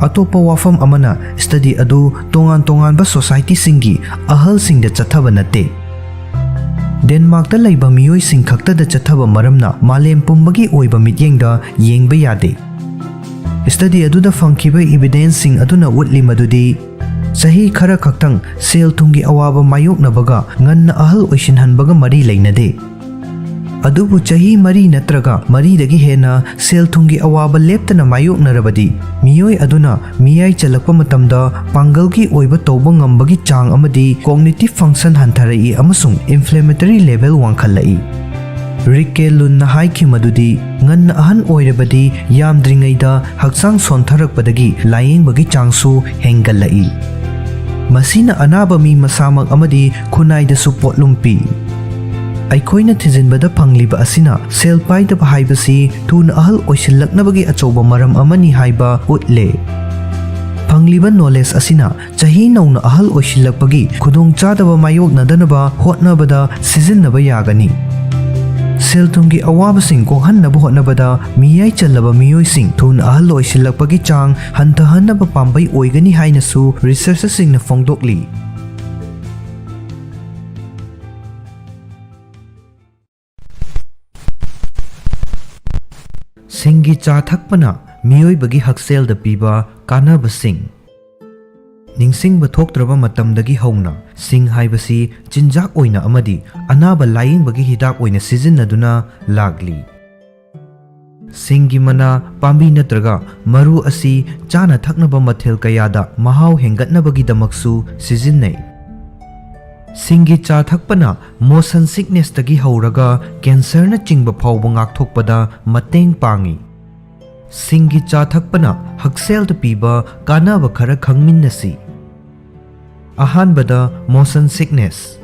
ꯑꯇꯣꯞꯄ ꯋꯥꯐꯝ ꯑꯃꯅ, ꯁ꯭ꯇꯗꯤ ꯑꯗꯨ ꯇꯣꯉꯥꯟ ꯇꯣꯉꯥꯟꯕ ꯁꯣꯁꯥꯏꯇꯤꯁꯤꯡꯒꯤ ꯑꯍꯜꯁꯤꯡꯗ ꯆꯠꯊꯕ ꯅꯠꯇꯦ꯫ ꯗꯦꯟꯃꯥꯔꯛꯇ ꯂꯩꯕ ꯃꯤꯑꯣꯏꯁꯤꯡ ꯈꯛꯇꯗ ꯆꯠꯊꯕ ꯃꯔꯝꯅ ꯃꯥꯂꯦꯝ ꯄꯨꯝꯕꯒꯤ ꯑꯣꯏꯕ ꯃꯤꯠꯌꯦꯡꯗ ꯌꯦꯡꯕ ꯌꯥꯗꯦ꯫ ꯁ꯭ꯇꯗꯤ ꯑꯗꯨꯗ ꯐꯪꯈꯤꯕ ꯏꯕꯤꯗꯦꯟꯁꯁꯤꯡ ꯑꯗꯨꯅ ꯎꯠꯂꯤ ꯃꯗꯨꯗꯤ ꯆꯍꯤ ꯈꯔ ꯈꯛꯇꯪ ꯁꯦꯜ ꯊꯨꯝꯒꯤ ꯑꯋꯥꯕ ꯃꯥꯌꯣꯛꯅꯕꯒ ꯉꯟꯅ ꯑꯍꯜ ꯑꯣꯏꯁꯤꯟꯍꯟꯕꯒ ꯃꯔꯤ ꯂꯩꯅꯗꯦ꯫ ꯑꯗꯨꯕꯨ ꯆꯍꯤ ꯃꯔꯤ ꯅꯠꯇ꯭ꯔꯒ ꯃꯔꯤꯗꯒꯤ ꯍꯦꯟꯅ ꯁꯦꯜ ꯊꯨꯝꯒꯤ ꯑꯋꯥꯕ ꯂꯦꯞꯇꯅ ꯃꯥꯌꯣꯛꯅꯔꯕꯗꯤ, ꯃꯤꯑꯣꯏ ꯑꯗꯨꯅ ꯃꯤꯌꯥꯏ ꯆꯜꯂꯛꯄ ꯃꯇꯝꯗ ꯄꯥꯡꯒꯜꯒꯤ ꯑꯣꯏꯕ ꯇꯧꯕ ꯉꯝꯕꯒꯤ ꯆꯥꯡ ꯑꯃꯗꯤ cognitive function ꯍꯟꯊꯔꯛꯏ ꯑꯃꯁꯨꯡ inflammatory level ꯋꯥꯡꯈꯠꯂꯛꯏ꯫ ꯔꯤꯛ ꯀꯦ ꯂꯨꯟꯅ ꯍꯥꯏꯈꯤ ꯃꯗꯨꯗꯤ, ꯉꯟꯅ ꯑꯍꯟ ꯑꯣꯏꯔꯕꯗꯤ ꯌꯥꯝꯗ꯭ꯔꯤꯉꯩꯗ ꯍꯛꯆꯥꯡ ꯁꯣꯟꯊꯔꯛꯄꯗꯒꯤ ꯂꯥꯌꯦꯡꯕꯒꯤ ꯆꯥꯡꯁꯨ ꯍꯦꯟꯒꯠꯂꯛꯏ꯫ ꯃꯁꯤꯅ ꯑꯅꯥꯕ ꯃꯤ ꯃꯁꯥꯃꯛ ꯑꯃꯗꯤ ꯈꯨꯟꯅꯥꯏꯗꯁꯨ ꯄꯣꯠꯂꯨꯝ ꯄꯤ꯫ ꯑꯩꯈꯣꯏꯅ ꯊꯤꯖꯤꯟꯕꯗ ꯐꯪꯂꯤꯕ ꯑꯁꯤꯅ ꯁꯦꯜ ꯄꯥꯏꯗꯕ ꯍꯥꯏꯕꯁꯤ ꯊꯨꯅ ꯑꯍꯜ ꯑꯣꯏꯁꯤꯜꯂꯛꯅꯕꯒꯤ ꯑꯆꯧꯕ ꯃꯔꯝ ꯑꯃꯅꯤ ꯍꯥꯏꯕ ꯎꯠꯂꯦ꯫ ꯐꯪꯂꯤꯕ knowledge ꯑꯁꯤꯅ ꯆꯍꯤ ꯅꯧꯅ ꯑꯍꯜ ꯑꯣꯏꯁꯤꯜꯂꯛꯄꯒꯤ ꯈꯨꯗꯣꯡꯆꯥꯗꯕ ꯃꯥꯌꯣꯛꯅꯗꯅꯕ ꯍꯣꯠꯅꯕꯗ ꯁꯤꯖꯤꯟꯅꯕ ꯌꯥꯒꯅꯤ꯫ ꯁꯦꯜ ꯊꯨꯝꯒꯤ ꯑꯋꯥꯕꯁꯤꯡ ꯀꯣꯛꯍꯟꯅꯕ ꯍꯣꯠꯅꯕꯗ ꯃꯤꯌꯥꯏ ꯆꯜꯂꯕ ꯃꯤꯑꯣꯏꯁꯤꯡ ꯊꯨꯅ ꯑꯍꯜ ꯑꯣꯏꯁꯤꯜꯂꯛꯄꯒꯤ ꯆꯥꯡ ꯍꯟꯊꯍꯟꯅꯕ ꯄꯥꯝꯕꯩ ꯑꯣꯏꯒꯅꯤ ꯍꯥꯏꯅꯁꯨ researcherꯁꯤꯡꯅ ꯐꯣꯡꯗꯣꯛꯂꯤ꯫ ꯁꯤꯡꯒꯤ ꯆꯥ ꯊꯛꯄꯅ ꯃꯤꯑꯣꯏꯕꯒꯤ ꯍꯛꯁꯦꯜꯗ ꯄꯤꯕ ꯀꯥꯟꯅꯕꯁꯤꯡ꯫ ꯅꯤꯡꯁꯤꯡꯕ ꯊꯣꯛꯇ꯭ꯔꯕ ꯃꯇꯝꯗꯒꯤ ꯍꯧꯅ ꯁꯤꯡ ꯍꯥꯏꯕꯁꯤ ꯆꯤꯟꯖꯥꯛ ꯑꯣꯏꯅ ꯑꯃꯗꯤ ꯑꯅꯥꯕ ꯂꯥꯌꯦꯡꯕꯒꯤ ꯍꯤꯗꯥꯛ ꯑꯣꯏꯅ ꯁꯤꯖꯤꯟꯅꯗꯨꯅ ꯂꯥꯛꯂꯤ꯫ ꯁꯤꯡꯒꯤ ꯃꯅꯥ, ꯄꯥꯝꯕꯤ ꯅꯠꯇ꯭ꯔꯒ ꯃꯔꯨ ꯑꯁꯤ ꯆꯥꯅ ꯊꯛꯅꯕ ꯃꯊꯦꯜ ꯀꯌꯥꯗ ꯃꯍꯥꯎ ꯍꯦꯟꯒꯠꯅꯕꯒꯤꯗꯃꯛꯁꯨ ꯁꯤꯖꯤꯟꯅꯩ꯫ ꯁꯤꯡꯒꯤ ꯆꯥ ꯊꯛꯄꯅ motion sicknessꯇꯒꯤ ꯍꯧꯔꯒ cancerꯅꯆꯤꯡꯕ ꯐꯥꯎꯕ ꯉꯥꯛꯊꯣꯛꯄꯗ ꯃꯇꯦꯡ ꯄꯥꯡꯏ꯫ ꯁꯤꯡꯒꯤ ꯆꯥ ꯊꯛꯄꯅ ꯍꯛꯁꯦꯜꯗ ꯄꯤꯕ ꯀꯥꯟꯅꯕ ꯈꯔ ꯈꯪꯃꯤꯟꯅꯁꯤ꯫ ꯑꯍꯥꯟꯕꯗ, motion sickness꯫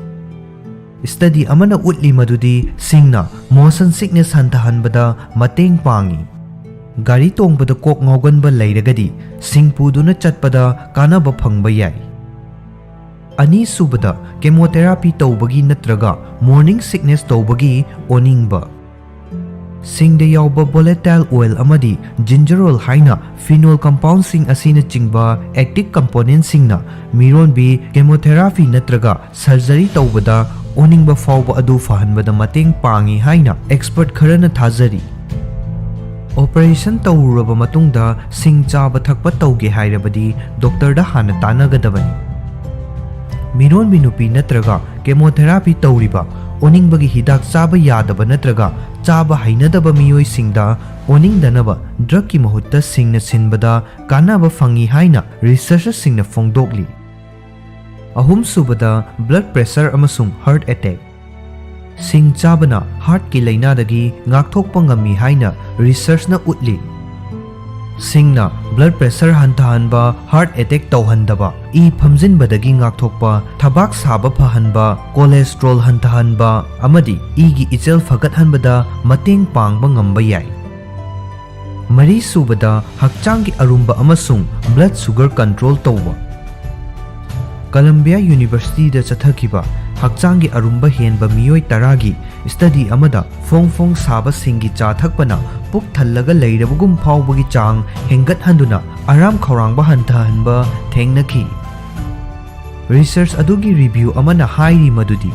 Study ꯑꯃꯅ ꯎꯠꯂꯤ ꯃꯗꯨꯗꯤ ꯁꯤꯡꯅ motion sickness ꯍꯟꯊꯍꯟꯕꯗ ꯃꯇꯦꯡ ꯄꯥꯡꯏ꯫ ꯒꯥꯔꯤ ꯇꯣꯡꯕꯗ ꯀꯣꯛ ꯉꯥꯎꯒꯟꯕ ꯂꯩꯔꯒꯗꯤ ꯁꯤꯡ ꯄꯨꯗꯨꯅ ꯆꯠꯄꯗ ꯀꯥꯟꯅꯕ ꯐꯪꯕ ꯌꯥꯏ꯫ ꯑꯅꯤꯁꯨꯕꯗ, chemotherapy ꯇꯧꯕꯒꯤ ꯅꯠꯇ꯭ꯔꯒ morning sickness ꯇꯧꯕꯒꯤ ꯑꯣꯅꯤꯡꯕ꯫ ꯁꯤꯡꯗ ꯌꯥꯎꯕ volatile oil ꯑꯃꯗꯤ ginger oil ꯍꯥꯏꯅ phenol compoundꯁꯤꯡ ꯑꯁꯤꯅꯆꯤꯡꯕ active componentꯁꯤꯡꯅ ꯃꯤꯔꯣꯟꯕꯤ chemotherapy ꯅꯠꯇ꯭ꯔꯒ surgery ꯇꯧꯕꯗ ꯑꯣꯅꯤꯡꯕ ꯐꯥꯎꯕ ꯑꯗꯨ ꯐꯍꯟꯕꯗ ꯃꯇꯦꯡ ꯄꯥꯡꯏ ꯍꯥꯏꯅ expert ꯈꯔꯅ ꯊꯥꯖꯔꯤ꯫ ꯑꯣꯄꯔꯦꯁꯟ ꯇꯧꯔꯨꯔꯕ ꯃꯇꯨꯡꯗ ꯁꯤꯡ ꯆꯥꯕ ꯊꯛꯄ ꯇꯧꯒꯦ ꯍꯥꯏꯔꯕꯗꯤ ꯗꯣꯛꯇꯔꯗ ꯍꯥꯟꯅ ꯇꯥꯟꯅꯒꯗꯕꯅꯤ꯫ ꯃꯤꯔꯣꯟꯕꯤ ꯅꯨꯄꯤ ꯅꯠꯇ꯭ꯔꯒ ꯀꯦꯃꯣꯊꯦꯔꯥꯄꯤ ꯇꯧꯔꯤꯕ, ꯑꯣꯅꯤꯡꯕꯒꯤ ꯍꯤꯗꯥꯛ ꯆꯥꯕ ꯌꯥꯗꯕ ꯅꯠꯇ꯭ꯔꯒ ꯆꯥꯕ ꯍꯩꯅꯗꯕ ꯃꯤꯑꯣꯏꯁꯤꯡꯗ ꯑꯣꯅꯤꯡꯗꯅꯕ ꯗ꯭ꯔꯒꯀꯤ ꯃꯍꯨꯠꯇ ꯁꯤꯡꯅ ꯁꯤꯟꯕꯗ ꯀꯥꯟꯅꯕ ꯐꯪꯏ ꯍꯥꯏꯅ ꯔꯤꯁꯔꯆꯔꯁꯤꯡꯅ ꯐꯣꯡꯗꯣꯛꯂꯤ꯫ ꯑꯍꯨꯝꯁꯨꯕꯗ, ꯕ꯭ꯂꯗ ꯄ꯭ꯔꯦꯁꯔ ꯑꯃꯁꯨꯡ ꯍꯥꯔꯠ ꯑꯦꯇꯦꯛ꯫ ꯁꯤꯡ ꯆꯥꯕꯅ ꯍꯥꯔꯠꯀꯤ ꯂꯥꯏꯅꯥꯗꯒꯤ ꯉꯥꯛꯊꯣꯛꯄ ꯉꯝꯃꯤ ꯍꯥꯏꯅ ꯔꯤꯁꯔꯆꯅ ꯎꯠꯂꯤ꯫ ꯁꯤꯡꯅ ꯕ꯭ꯂꯗ ꯄ꯭ꯔꯦꯁꯔ ꯍꯟꯊꯍꯟꯕ, ꯍꯥꯔꯠ ꯑꯦꯇꯦꯛ ꯇꯧꯍꯟꯗꯕ, ꯏ ꯐꯝꯖꯤꯟꯕꯗꯒꯤ ꯉꯥꯛꯊꯣꯛꯄ, ꯊꯕꯥꯛ ꯁꯥꯕ ꯐꯍꯟꯕ, ꯀꯣꯂꯦꯁꯇ꯭ꯔꯣꯜ ꯍꯟꯊꯍꯟꯕ ꯑꯃꯗꯤ ꯏꯒꯤ ꯏꯆꯦꯜ ꯐꯒꯠꯍꯟꯕꯗ ꯃꯇꯦꯡ ꯄꯥꯡꯕ ꯉꯝꯕ ꯌꯥꯏ꯫ ꯃꯔꯤꯁꯨꯕꯗ, ꯍꯛꯆꯥꯡꯒꯤ ꯑꯔꯨꯝꯕ ꯑꯃꯁꯨꯡ ꯕ꯭ꯂꯗ ꯁꯨꯒꯔ ꯀꯟꯇ꯭ꯔꯣꯜ ꯇꯧꯕ꯫ ꯀꯂꯝꯕꯤꯌꯥ ꯌꯨꯅꯤꯚꯔꯁꯤꯇꯤꯗ ꯆꯠꯊꯈꯤꯕ ꯍꯛꯆꯥꯡꯒꯤ ꯑꯔꯨꯝꯕ ꯍꯦꯟꯕ ꯃꯤꯑꯣꯏ ꯇꯔꯥꯒꯤ ꯁ꯭ꯇꯗꯤ ꯑꯃꯗ ꯐꯣꯡ ꯐꯣꯡ ꯁꯥꯕ ꯁꯤꯡꯒꯤ ꯆꯥ ꯊꯛꯄꯅ ꯄꯨꯛ ꯊꯜꯂꯒ ꯂꯩꯔꯕꯒꯨꯝ ꯐꯥꯎꯕꯒꯤ ꯆꯥꯡ ꯍꯦꯟꯒꯠꯍꯟꯗꯨꯅ ꯑꯔꯥꯝ ꯈꯧꯔꯥꯡꯕ ꯍꯟꯊꯍꯟꯕ ꯊꯦꯡꯅꯈꯤ꯫ ꯔꯤꯁꯔꯆ ꯑꯗꯨꯒꯤ ꯔꯤꯚꯤꯌꯨ ꯑꯃꯅ ꯍꯥꯏꯔꯤ ꯃꯗꯨꯗꯤ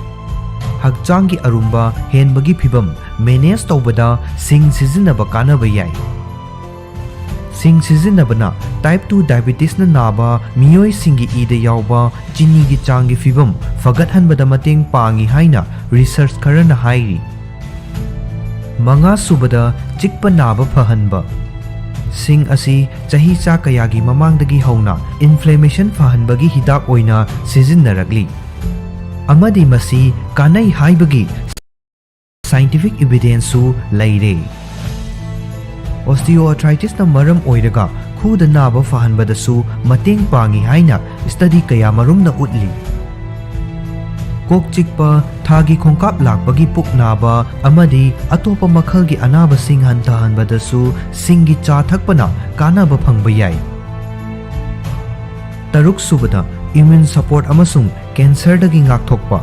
ꯍꯛꯆꯥꯡꯒꯤ ꯑꯔꯨꯝꯕ ꯍꯦꯟꯕꯒꯤ ꯐꯤꯚꯝ ꯃꯦꯅꯦꯖ ꯇꯧꯕꯗ ꯁꯤꯡ ꯁꯤꯖꯤꯟꯅꯕ ꯀꯥꯟꯅꯕ ꯌꯥꯏ꯫ ꯁꯤꯡ ꯁꯤꯖꯤꯟꯅꯕꯅ ꯇꯥꯏꯞ ꯇꯨ ꯗꯥꯏꯕꯤꯇꯤꯁꯅ ꯅꯥꯕ ꯃꯤꯑꯣꯏꯁꯤꯡꯒꯤ ꯏꯗ ꯌꯥꯎꯕ ꯆꯤꯅꯤꯒꯤ ꯆꯥꯡꯒꯤ ꯐꯤꯚꯝ ꯐꯒꯠꯍꯟꯕꯗ ꯃꯇꯦꯡ ꯄꯥꯡꯏ ꯍꯥꯏꯅ ꯔꯤꯁꯔꯆ ꯈꯔꯅ ꯍꯥꯏꯔꯤ꯫ ꯃꯉꯥꯁꯨꯕꯗ, ꯆꯤꯛꯄ ꯅꯥꯕ ꯐꯍꯟꯕ꯫ ꯁꯤꯡ ꯑꯁꯤ ꯆꯍꯤꯆꯥ ꯀꯌꯥꯒꯤ ꯃꯃꯥꯡꯗꯒꯤ ꯍꯧꯅ ꯏꯟꯐ꯭ꯂꯦꯃꯦꯁꯟ ꯐꯍꯟꯕꯒꯤ ꯍꯤꯗꯥꯛ ꯑꯣꯏꯅ ꯁꯤꯖꯤꯟꯅꯔꯛꯂꯤ, ꯑꯃꯗꯤ ꯃꯁꯤ ꯀꯥꯟꯅꯩ ꯍꯥꯏꯕꯒꯤ ꯁꯥꯏꯟꯇꯤꯐꯤꯛ ꯏꯚꯤꯗꯦꯟꯁꯁꯨ ꯂꯩꯔꯦ꯫ ꯑꯣꯁꯇꯤꯑꯣꯑꯥꯔꯊ꯭ꯔꯥꯏꯇꯤꯁꯅ ꯃꯔꯝ ꯑꯣꯏꯔꯒ ꯈꯨꯗ ꯅꯥꯕ ꯐꯍꯟꯕꯗꯁꯨ ꯃꯇꯦꯡ ꯄꯥꯡꯏ ꯍꯥꯏꯅ ꯁ꯭ꯇꯗꯤ ꯀꯌꯥꯃꯔꯨꯝꯅ ꯎꯠꯂꯤ꯫ ꯀꯣꯛ ꯆꯤꯛꯄ, ꯊꯥꯒꯤ ꯈꯣꯡꯀꯥꯞ ꯂꯥꯛꯄꯒꯤ ꯄꯨꯛ ꯅꯥꯕ ꯑꯃꯗꯤ ꯑꯇꯣꯞꯄ ꯃꯈꯜꯒꯤ ꯑꯅꯥꯕꯁꯤꯡ ꯍꯟꯊꯍꯟꯕꯗꯁꯨ ꯁꯤꯡꯒꯤ ꯆꯥ ꯊꯛꯄꯅ ꯀꯥꯟꯅꯕ ꯐꯪꯕ ꯌꯥꯏ꯫ ꯇꯔꯨꯛꯁꯨꯕꯗ, ꯏꯝꯃ꯭ꯌꯨꯟ ꯁꯄꯣꯔꯠ ꯑꯃꯁꯨꯡ ꯀꯦꯟꯁꯔꯗꯒꯤ ꯉꯥꯛꯊꯣꯛꯄ꯫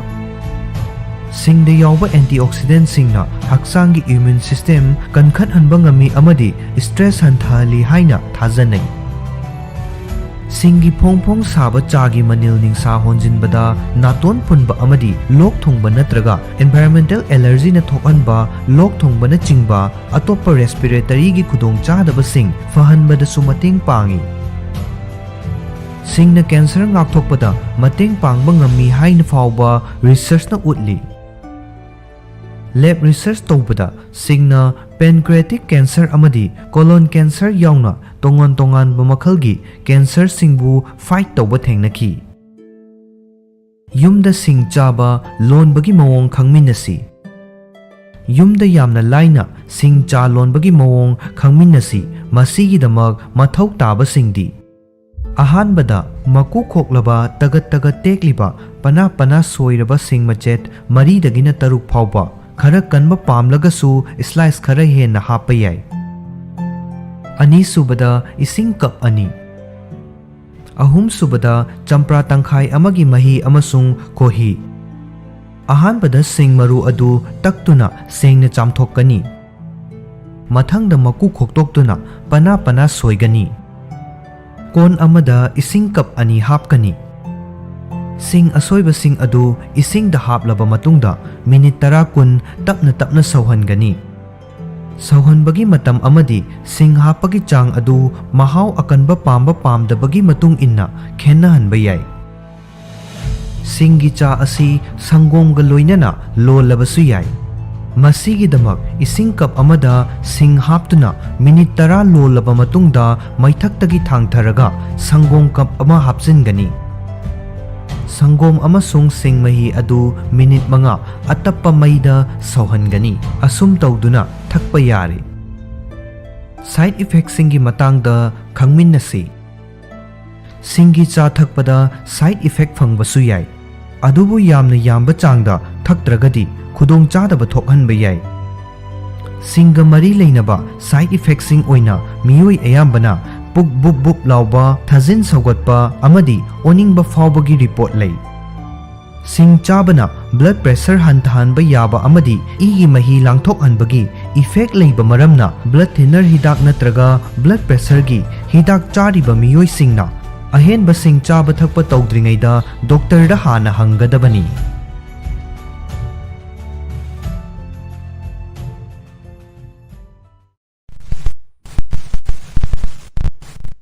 ꯁꯤꯡꯗ ꯌꯥꯎꯕ ꯑꯦꯟꯇꯤꯑꯣꯛꯁꯤꯗꯦꯟꯠꯁꯤꯡꯅ ꯍꯛꯆꯥꯡꯒꯤ ꯏꯝꯃ꯭ꯌꯨꯟ ꯁꯤꯁꯇꯦꯝ ꯀꯟꯈꯠꯍꯟꯕ ꯉꯝꯃꯤ ꯑꯃꯗꯤ ꯁ꯭ꯇ꯭ꯔꯦꯁ ꯍꯟꯊꯍꯜꯂꯤ ꯍꯥꯏꯅ ꯊꯥꯖꯅꯩ꯫ ꯁꯤꯡꯒꯤ ꯐꯣꯡ ꯐꯣꯡ ꯁꯥꯕ ꯆꯥꯒꯤ ꯃꯅꯤꯜ ꯅꯤꯡꯁꯥ ꯍꯣꯟꯖꯤꯟꯕꯗ ꯅꯥꯇꯣꯟ ꯐꯨꯟꯕ ꯑꯃꯗꯤ ꯂꯣꯛ ꯊꯨꯡꯕ ꯅꯠꯇ꯭ꯔꯒ environmental allergyꯅ ꯊꯣꯛꯍꯟꯕ ꯂꯣꯛ ꯊꯨꯡꯕꯅꯆꯤꯡꯕ ꯑꯇꯣꯞꯄ respiratoryꯒꯤ ꯈꯨꯗꯣꯡꯆꯥꯗꯕꯁꯤꯡ ꯐꯍꯟꯕꯗꯁꯨ ꯃꯇꯦꯡ ꯄꯥꯡꯏ꯫ ꯁꯤꯡꯅ cancer ꯉꯥꯛꯊꯣꯛꯄꯗ ꯃꯇꯦꯡ ꯄꯥꯡꯕ ꯉꯝꯃꯤ ꯍꯥꯏꯅ ꯐꯥꯎꯕ researchꯅ ꯎꯠꯂꯤ꯫ Lab research ꯇꯧꯕꯗ ꯁꯤꯡꯅ pancreatic cancer ꯑꯃꯗꯤ colon cancer ꯌꯥꯎꯅ ꯇꯣꯉꯥꯟ ꯇꯣꯉꯥꯟꯕ ꯃꯈꯜꯒꯤ cancerꯁꯤꯡꯕꯨ fight ꯇꯧꯕ ꯊꯦꯡꯅꯈꯤ꯫ ꯌꯨꯝꯗ ꯁꯤꯡ ꯆꯥꯕ ꯂꯣꯟꯕꯒꯤ ꯃꯑꯣꯡ ꯈꯪꯃꯤꯟꯅꯁꯤ꯫ ꯌꯨꯝꯗ ꯌꯥꯝꯅ ꯂꯥꯏꯅ ꯁꯤꯡ ꯆꯥ ꯂꯣꯟꯕꯒꯤ ꯃꯑꯣꯡ ꯈꯪꯃꯤꯟꯅꯁꯤ꯫ ꯃꯁꯤꯒꯤꯗꯃꯛ ꯃꯊꯧ ꯇꯥꯕꯁꯤꯡꯗꯤ: ꯑꯍꯥꯟꯕꯗ, ꯃꯀꯨ ꯈꯣꯛꯂꯕ, ꯇꯒꯠ ꯇꯒꯠ ꯇꯦꯛꯂꯤꯕ, ꯄꯅꯥ ꯄꯅꯥ ꯁꯣꯏꯔꯕ ꯁꯤꯡ ꯃꯆꯦꯠ ꯃꯔꯤꯗꯒꯤꯅ ꯇꯔꯨꯛ ꯐꯥꯎꯕ, ꯈꯔ ꯀꯟꯕ ꯄꯥꯝꯂꯒꯁꯨ slice ꯈꯔ ꯍꯦꯟꯅ ꯍꯥꯞꯄ ꯌꯥꯏ꯫ ꯑꯅꯤꯁꯨꯕꯗ, ꯏꯁꯤꯡ cup ꯑꯅꯤ꯫ ꯑꯍꯨꯝꯁꯨꯕꯗ, ꯆꯝꯄ꯭ꯔꯥ ꯇꯪꯈꯥꯏ ꯑꯃꯒꯤ ꯃꯍꯤ ꯑꯃꯁꯨꯡ ꯈꯣꯍꯤ꯫ ꯑꯍꯥꯟꯕꯗ ꯁꯤꯡ ꯃꯔꯨ ꯑꯗꯨ ꯇꯛꯇꯨꯅ ꯁꯦꯡꯅ ꯆꯥꯝꯊꯣꯛꯀꯅꯤ꯫ ꯃꯊꯪꯗ ꯃꯀꯨ ꯈꯣꯛꯇꯣꯛꯇꯨꯅ ꯄꯅꯥ ꯄꯅꯥ ꯁꯣꯏꯒꯅꯤ꯫ ꯀꯣꯟ ꯑꯃꯗ ꯏꯁꯤꯡ cup ꯑꯅꯤ ꯍꯥꯞꯀꯅꯤ꯫ ꯁꯤꯡ ꯑꯁꯣꯏꯕꯁꯤꯡ ꯑꯗꯨ ꯏꯁꯤꯡꯗ ꯍꯥꯞꯂꯕ ꯃꯇꯨꯡꯗ minute ꯇꯔꯥ ꯀꯨꯟ ꯇꯞꯅ ꯇꯞꯅ ꯁꯧꯍꯟꯒꯅꯤ꯫ ꯁꯧꯍꯟꯕꯒꯤ ꯃꯇꯝ ꯑꯃꯗꯤ ꯁꯤꯡ ꯍꯥꯞꯄꯒꯤ ꯆꯥꯡ ꯑꯗꯨ ꯃꯍꯥꯎ ꯑꯀꯟꯕ ꯄꯥꯝꯕ ꯄꯥꯝꯗꯕꯒꯤ ꯃꯇꯨꯡ ꯏꯟꯅ ꯈꯦꯠꯅꯍꯟꯕ ꯌꯥꯏ꯫ ꯁꯤꯡꯒꯤ ꯆꯥ ꯑꯁꯤ ꯁꯪꯒꯣꯝꯒ ꯂꯣꯏꯅꯅ ꯂꯣꯜꯂꯕꯁꯨ ꯌꯥꯏ꯫ ꯃꯁꯤꯒꯤꯗꯃꯛ ꯏꯁꯤꯡ cup ꯑꯃꯗ ꯁꯤꯡ ꯍꯥꯞꯇꯨꯅ minute ꯇꯔꯥ ꯂꯣꯜꯂꯕ ꯃꯇꯨꯡꯗ ꯃꯩꯊꯛꯇꯒꯤ ꯊꯥꯡꯊꯔꯒ ꯁꯪꯒꯣꯝ cup ꯑꯃ ꯍꯥꯞꯆꯤꯟꯒꯅꯤ꯫ ꯁꯪꯒꯣꯝ ꯑꯃꯁꯨꯡ ꯁꯤꯡ ꯃꯍꯤ ꯑꯗꯨ minute ꯃꯉꯥ ꯑꯇꯞꯄ ꯃꯩꯗ ꯁꯧꯍꯟꯒꯅꯤ꯫ ꯑꯁꯨꯝ ꯇꯧꯗꯨꯅ ꯊꯛꯄ ꯌꯥꯔꯦ꯫ Side effectꯁꯤꯡꯒꯤ ꯃꯇꯥꯡꯗ ꯈꯪꯃꯤꯟꯅꯁꯤ꯫ ꯁꯤꯡꯒꯤ ꯆꯥ ꯊꯛꯄꯗ side effect ꯐꯪꯕꯁꯨ ꯌꯥꯏ, ꯑꯗꯨꯕꯨ ꯌꯥꯝꯅ ꯌꯥꯝꯕ ꯆꯥꯡꯗ ꯊꯛꯇ꯭ꯔꯒꯗꯤ ꯈꯨꯗꯣꯡꯆꯥꯗꯕ ꯊꯣꯛꯍꯟꯕ ꯌꯥꯏ꯫ ꯁꯤꯡꯒ ꯃꯔꯤ ꯂꯩꯅꯕ side effectꯁꯤꯡ ꯑꯣꯏꯅ ꯃꯤꯑꯣꯏ ꯑꯌꯥꯝꯕꯅ ꯄꯨꯛ ꯕꯨꯞ ꯕꯨꯞ ꯂꯥꯎꯕ, ꯊꯥꯖꯤꯟ ꯁꯧꯒꯠꯄ ꯑꯃꯗꯤ ꯑꯣꯅꯤꯡꯕ ꯐꯥꯎꯕꯒꯤ report ꯂꯩ꯫ ꯁꯤꯡ ꯆꯥꯕꯅ blood pressure ꯍꯟꯊꯍꯟꯕ ꯌꯥꯕ ꯑꯃꯗꯤ ꯏꯒꯤ ꯃꯍꯤ ꯂꯥꯡꯊꯣꯛꯍꯟꯕꯒꯤ effect ꯂꯩꯕ ꯃꯔꯝꯅ blood thinner ꯍꯤꯗꯥꯛ ꯅꯠꯇ꯭ꯔꯒ blood pressureꯒꯤ ꯍꯤꯗꯥꯛ ꯆꯥꯔꯤꯕ ꯃꯤꯑꯣꯏꯁꯤꯡꯅ ꯑꯍꯦꯟꯕꯁꯤꯡ ꯆꯥꯕ ꯊꯛꯄ ꯇꯧꯗ꯭ꯔꯤꯉꯩꯗ ꯗꯣꯛꯇꯔꯗ ꯍꯥꯟꯅ ꯍꯪꯒꯗꯕꯅꯤ꯫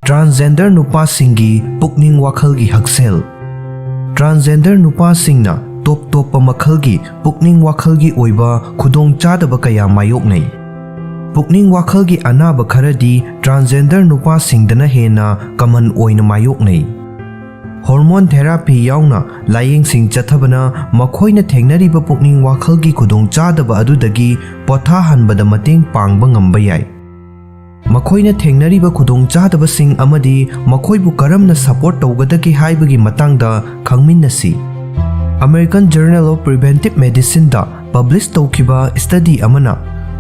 ꯇ꯭ꯔꯥꯟꯁꯖꯦꯟꯗꯔ ꯅꯨꯄꯥꯁꯤꯡꯒꯤ ꯄꯨꯛꯅꯤꯡ ꯋꯥꯈꯜꯒꯤ ꯍꯛꯁꯦꯜ꯫ ꯇ꯭ꯔꯥꯟꯁꯖꯦꯟꯗꯔ ꯅꯨꯄꯥꯁꯤꯡꯅ ꯇꯣꯞ ꯇꯣꯞꯄ ꯃꯈꯜꯒꯤ ꯄꯨꯛꯅꯤꯡ ꯋꯥꯈꯜꯒꯤ ꯑꯣꯏꯕ ꯈꯨꯗꯣꯡꯆꯥꯗꯕ ꯀꯌꯥ ꯃꯥꯌꯣꯛꯅꯩ꯫ ꯄꯨꯛꯅꯤꯡ ꯋꯥꯈꯜꯒꯤ ꯑꯅꯥꯕ ꯈꯔꯗꯤ ꯇ꯭ꯔꯥꯟꯁꯖꯦꯟꯗꯔ ꯅꯨꯄꯥꯁꯤꯡꯗꯅ ꯍꯦꯟꯅ ꯀꯃꯟ ꯑꯣꯏꯅ ꯃꯥꯌꯣꯛꯅꯩ꯫ ꯍꯣꯔꯃꯣꯟ ꯊꯦꯔꯥꯄꯤ ꯌꯥꯎꯅ ꯂꯥꯌꯦꯡꯁꯤꯡ ꯆꯠꯊꯕꯅ ꯃꯈꯣꯏꯅ ꯊꯦꯡꯅꯔꯤꯕ ꯄꯨꯛꯅꯤꯡ ꯋꯥꯈꯜꯒꯤ ꯈꯨꯗꯣꯡꯆꯥꯗꯕ ꯑꯗꯨꯗꯒꯤ ꯄꯣꯊꯥꯍꯟꯕꯗ ꯃꯇꯦꯡ ꯄꯥꯡꯕ ꯉꯝꯕ ꯌꯥꯏ꯫ ꯃꯈꯣꯏꯅ ꯊꯦꯡꯅꯔꯤꯕ ꯈꯨꯗꯣꯡꯆꯥꯗꯕꯁꯤꯡ ꯑꯃꯗꯤ ꯃꯈꯣꯏꯕꯨ ꯀꯔꯝꯅ ꯁꯄꯣꯔꯠ ꯇꯧꯒꯗꯒꯦ ꯍꯥꯏꯕꯒꯤ ꯃꯇꯥꯡꯗ ꯈꯪꯃꯤꯟꯅꯁꯤ꯫ American Journal of Preventive Medicineꯗ ꯄꯕ꯭ꯂꯤꯁ ꯇꯧꯈꯤꯕ ꯁ꯭ꯇꯗꯤ ꯑꯃꯅ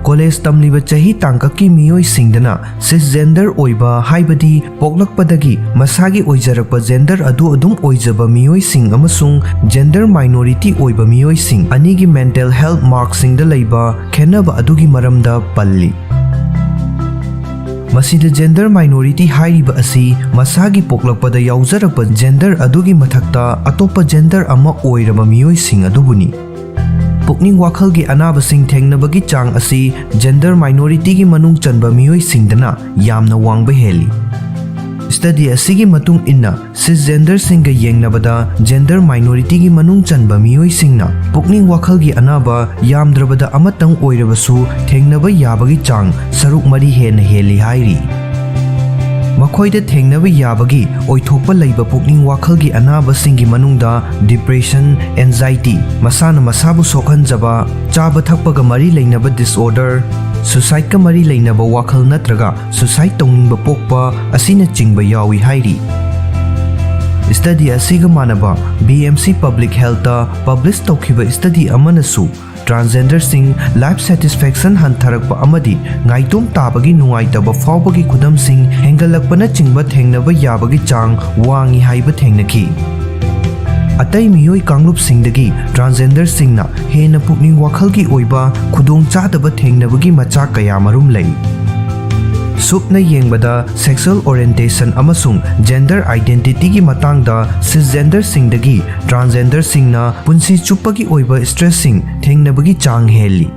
ꯀꯣꯂꯦꯖ ꯇꯝꯂꯤꯕ ꯆꯍꯤ ꯇꯥꯡꯀꯛꯀꯤ ꯃꯤꯑꯣꯏꯁꯤꯡꯗꯅ ꯁꯤꯁꯖꯦꯟꯗꯔ ꯑꯣꯏꯕ, ꯍꯥꯏꯕꯗꯤ ꯄꯣꯛꯂꯛꯄꯗꯒꯤ ꯃꯁꯥꯒꯤ ꯑꯣꯏꯖꯔꯛꯄ ꯖꯦꯟꯗꯔ ꯑꯗꯨ ꯑꯗꯨꯝ ꯑꯣꯏꯖꯕ ꯃꯤꯑꯣꯏꯁꯤꯡ ꯑꯃꯁꯨꯡ ꯖꯦꯟꯗꯔ ꯃꯥꯏꯅꯣꯔꯤꯇꯤ ꯑꯣꯏꯕ ꯃꯤꯑꯣꯏꯁꯤꯡ ꯑꯅꯤꯒꯤ ꯃꯦꯟꯇꯦꯜ ꯍꯦꯜꯊ ꯃꯥꯔꯛꯁꯤꯡꯗ ꯂꯩꯕ ꯈꯦꯠꯅꯕ ꯑꯗꯨꯒꯤ ꯃꯔꯝꯗ ꯄꯜꯂꯤ꯫ ꯃꯁꯤꯗ ꯖꯦꯟꯗꯔ ꯃꯥꯏꯅꯣꯔꯤꯇꯤ ꯍꯥꯏꯔꯤꯕ ꯑꯁꯤ ꯃꯁꯥꯒꯤ ꯄꯣꯛꯂꯛꯄꯗ ꯌꯥꯎꯖꯔꯛꯄ ꯖꯦꯟꯗꯔ ꯑꯗꯨꯒꯤ ꯃꯊꯛꯇ ꯑꯇꯣꯞꯄ ꯖꯦꯟꯗꯔ ꯑꯃ ꯑꯣꯏꯔꯕ ꯃꯤꯑꯣꯏꯁꯤꯡ ꯑꯗꯨꯕꯨꯅꯤ꯫ ꯄꯨꯛꯅꯤꯡ ꯋꯥꯈꯜꯒꯤ ꯑꯅꯥꯕꯁꯤꯡ ꯊꯦꯡꯅꯕꯒꯤ ꯆꯥꯡ ꯑꯁꯤ ꯖꯦꯟꯗꯔ ꯃꯥꯏꯅꯣꯔꯤꯇꯤꯒꯤ ꯃꯅꯨꯡ ꯆꯟꯕ ꯃꯤꯑꯣꯏꯁꯤꯡꯗꯅ ꯌꯥꯝꯅ ꯋꯥꯡꯕ ꯍꯦꯜꯂꯤ꯫ ꯁ꯭ꯇꯗꯤ ꯑꯁꯤꯒꯤ ꯃꯇꯨꯡ ꯏꯟꯅ, ꯁꯤꯁꯖꯦꯟꯗꯔꯁꯤꯡꯒ ꯌꯦꯡꯅꯕꯗ ꯖꯦꯟꯗꯔ ꯃꯥꯏꯅꯣꯔꯤꯇꯤꯒꯤ ꯃꯅꯨꯡ ꯆꯟꯕ ꯃꯤꯑꯣꯏꯁꯤꯡꯅ ꯄꯨꯛꯅꯤꯡ ꯋꯥꯈꯜꯒꯤ ꯑꯅꯥꯕ ꯌꯥꯝꯗ꯭ꯔꯕꯗ ꯑꯃꯇꯪ ꯑꯣꯏꯔꯕꯁꯨ ꯊꯦꯡꯅꯕ ꯌꯥꯕꯒꯤ ꯆꯥꯡ ꯁꯔꯨꯛ ꯃꯔꯤ ꯍꯦꯟꯅ ꯍꯦꯜꯂꯤ ꯍꯥꯏꯔꯤ꯫ ꯃꯈꯣꯏꯗ ꯊꯦꯡꯅꯕ ꯌꯥꯕꯒꯤ ꯑꯣꯏꯊꯣꯛꯄ ꯂꯩꯕ ꯄꯨꯛꯅꯤꯡ ꯋꯥꯈꯜꯒꯤ ꯑꯅꯥꯕꯁꯤꯡꯒꯤ ꯃꯅꯨꯡꯗ ꯗꯤꯄ꯭ꯔꯦꯁꯟ, ꯑꯦꯟꯖꯥꯏꯇꯤ, ꯃꯁꯥꯅ ꯃꯁꯥꯕꯨ ꯁꯣꯛꯍꯟꯖꯕ, ꯆꯥꯕ ꯊꯛꯄꯒ ꯃꯔꯤ ꯂꯩꯅꯕ ꯗꯤꯁꯑꯣꯔꯗꯔ, ꯁꯨꯁꯥꯏꯗꯀ ꯃꯔꯤ ꯂꯩꯅꯕ ꯋꯥꯈꯜ ꯅꯠꯇ꯭ꯔꯒ ꯁꯨꯁꯥꯏꯗ ꯇꯧꯅꯤꯡꯕ ꯄꯣꯛꯄ ꯑꯁꯤꯅꯆꯤꯡꯕ ꯌꯥꯎꯏ ꯍꯥꯏꯔꯤ꯫ ꯁ꯭ꯇꯗꯤ ꯑꯁꯤꯒ ꯃꯥꯟꯅꯕ ꯕꯤ ꯑꯦꯝ ꯁꯤ ꯄꯕ꯭ꯂꯤꯛ ꯍꯦꯜꯊꯇ ꯄꯕ꯭ꯂꯤꯁ ꯇꯧꯈꯤꯕ ꯁ꯭ꯇꯗꯤ ꯑꯃꯅꯁꯨ ꯇ꯭ꯔꯥꯟꯁꯖꯦꯟꯗꯔꯁꯤꯡ ꯂꯥꯏꯐ ꯁꯦꯇꯤꯁꯐꯦꯛꯁꯟ ꯍꯟꯊꯔꯛꯄ ꯑꯃꯗꯤ ꯉꯥꯏꯇꯣꯝ ꯇꯥꯕꯒꯤ ꯅꯨꯡꯉꯥꯏꯇꯕ ꯐꯥꯎꯕꯒꯤ ꯈꯨꯗꯝꯁꯤꯡ ꯍꯦꯟꯒꯠꯂꯛꯄꯅꯆꯤꯡꯕ ꯊꯦꯡꯅꯕ ꯌꯥꯕꯒꯤ ꯆꯥꯡ ꯋꯥꯡꯏ ꯍꯥꯏꯕ ꯊꯦꯡꯅꯈꯤ꯫ ꯑꯇꯩ ꯃꯤꯑꯣꯏ ꯀꯥꯡꯂꯨꯞꯁꯤꯡꯗꯒꯤ ꯇ꯭ꯔꯥꯟꯁꯖꯦꯟꯗꯔꯁꯤꯡꯅ ꯍꯦꯟꯅ ꯄꯨꯛꯅꯤꯡ ꯋꯥꯈꯜꯒꯤ ꯑꯣꯏꯕ ꯈꯨꯗꯣꯡꯆꯥꯗꯕ ꯊꯦꯡꯅꯕꯒꯤ ꯃꯆꯥꯛ ꯀꯌꯥꯃꯔꯨꯝ ꯂꯩ꯫ ꯁꯨꯞꯅ ꯌꯦꯡꯕꯗ, sexual orientation ꯑꯃꯁꯨꯡ gender identityꯒꯤ ꯃꯇꯥꯡꯗ cisgenderꯁꯤꯡꯗꯒꯤ transgenderꯁꯤꯡꯅ ꯄꯨꯟꯁꯤ ꯆꯨꯞꯄꯒꯤ ꯑꯣꯏꯕ stressꯁꯤꯡ ꯊꯦꯡꯅꯕꯒꯤ ꯆꯥꯡ ꯍꯦꯜꯂꯤ꯫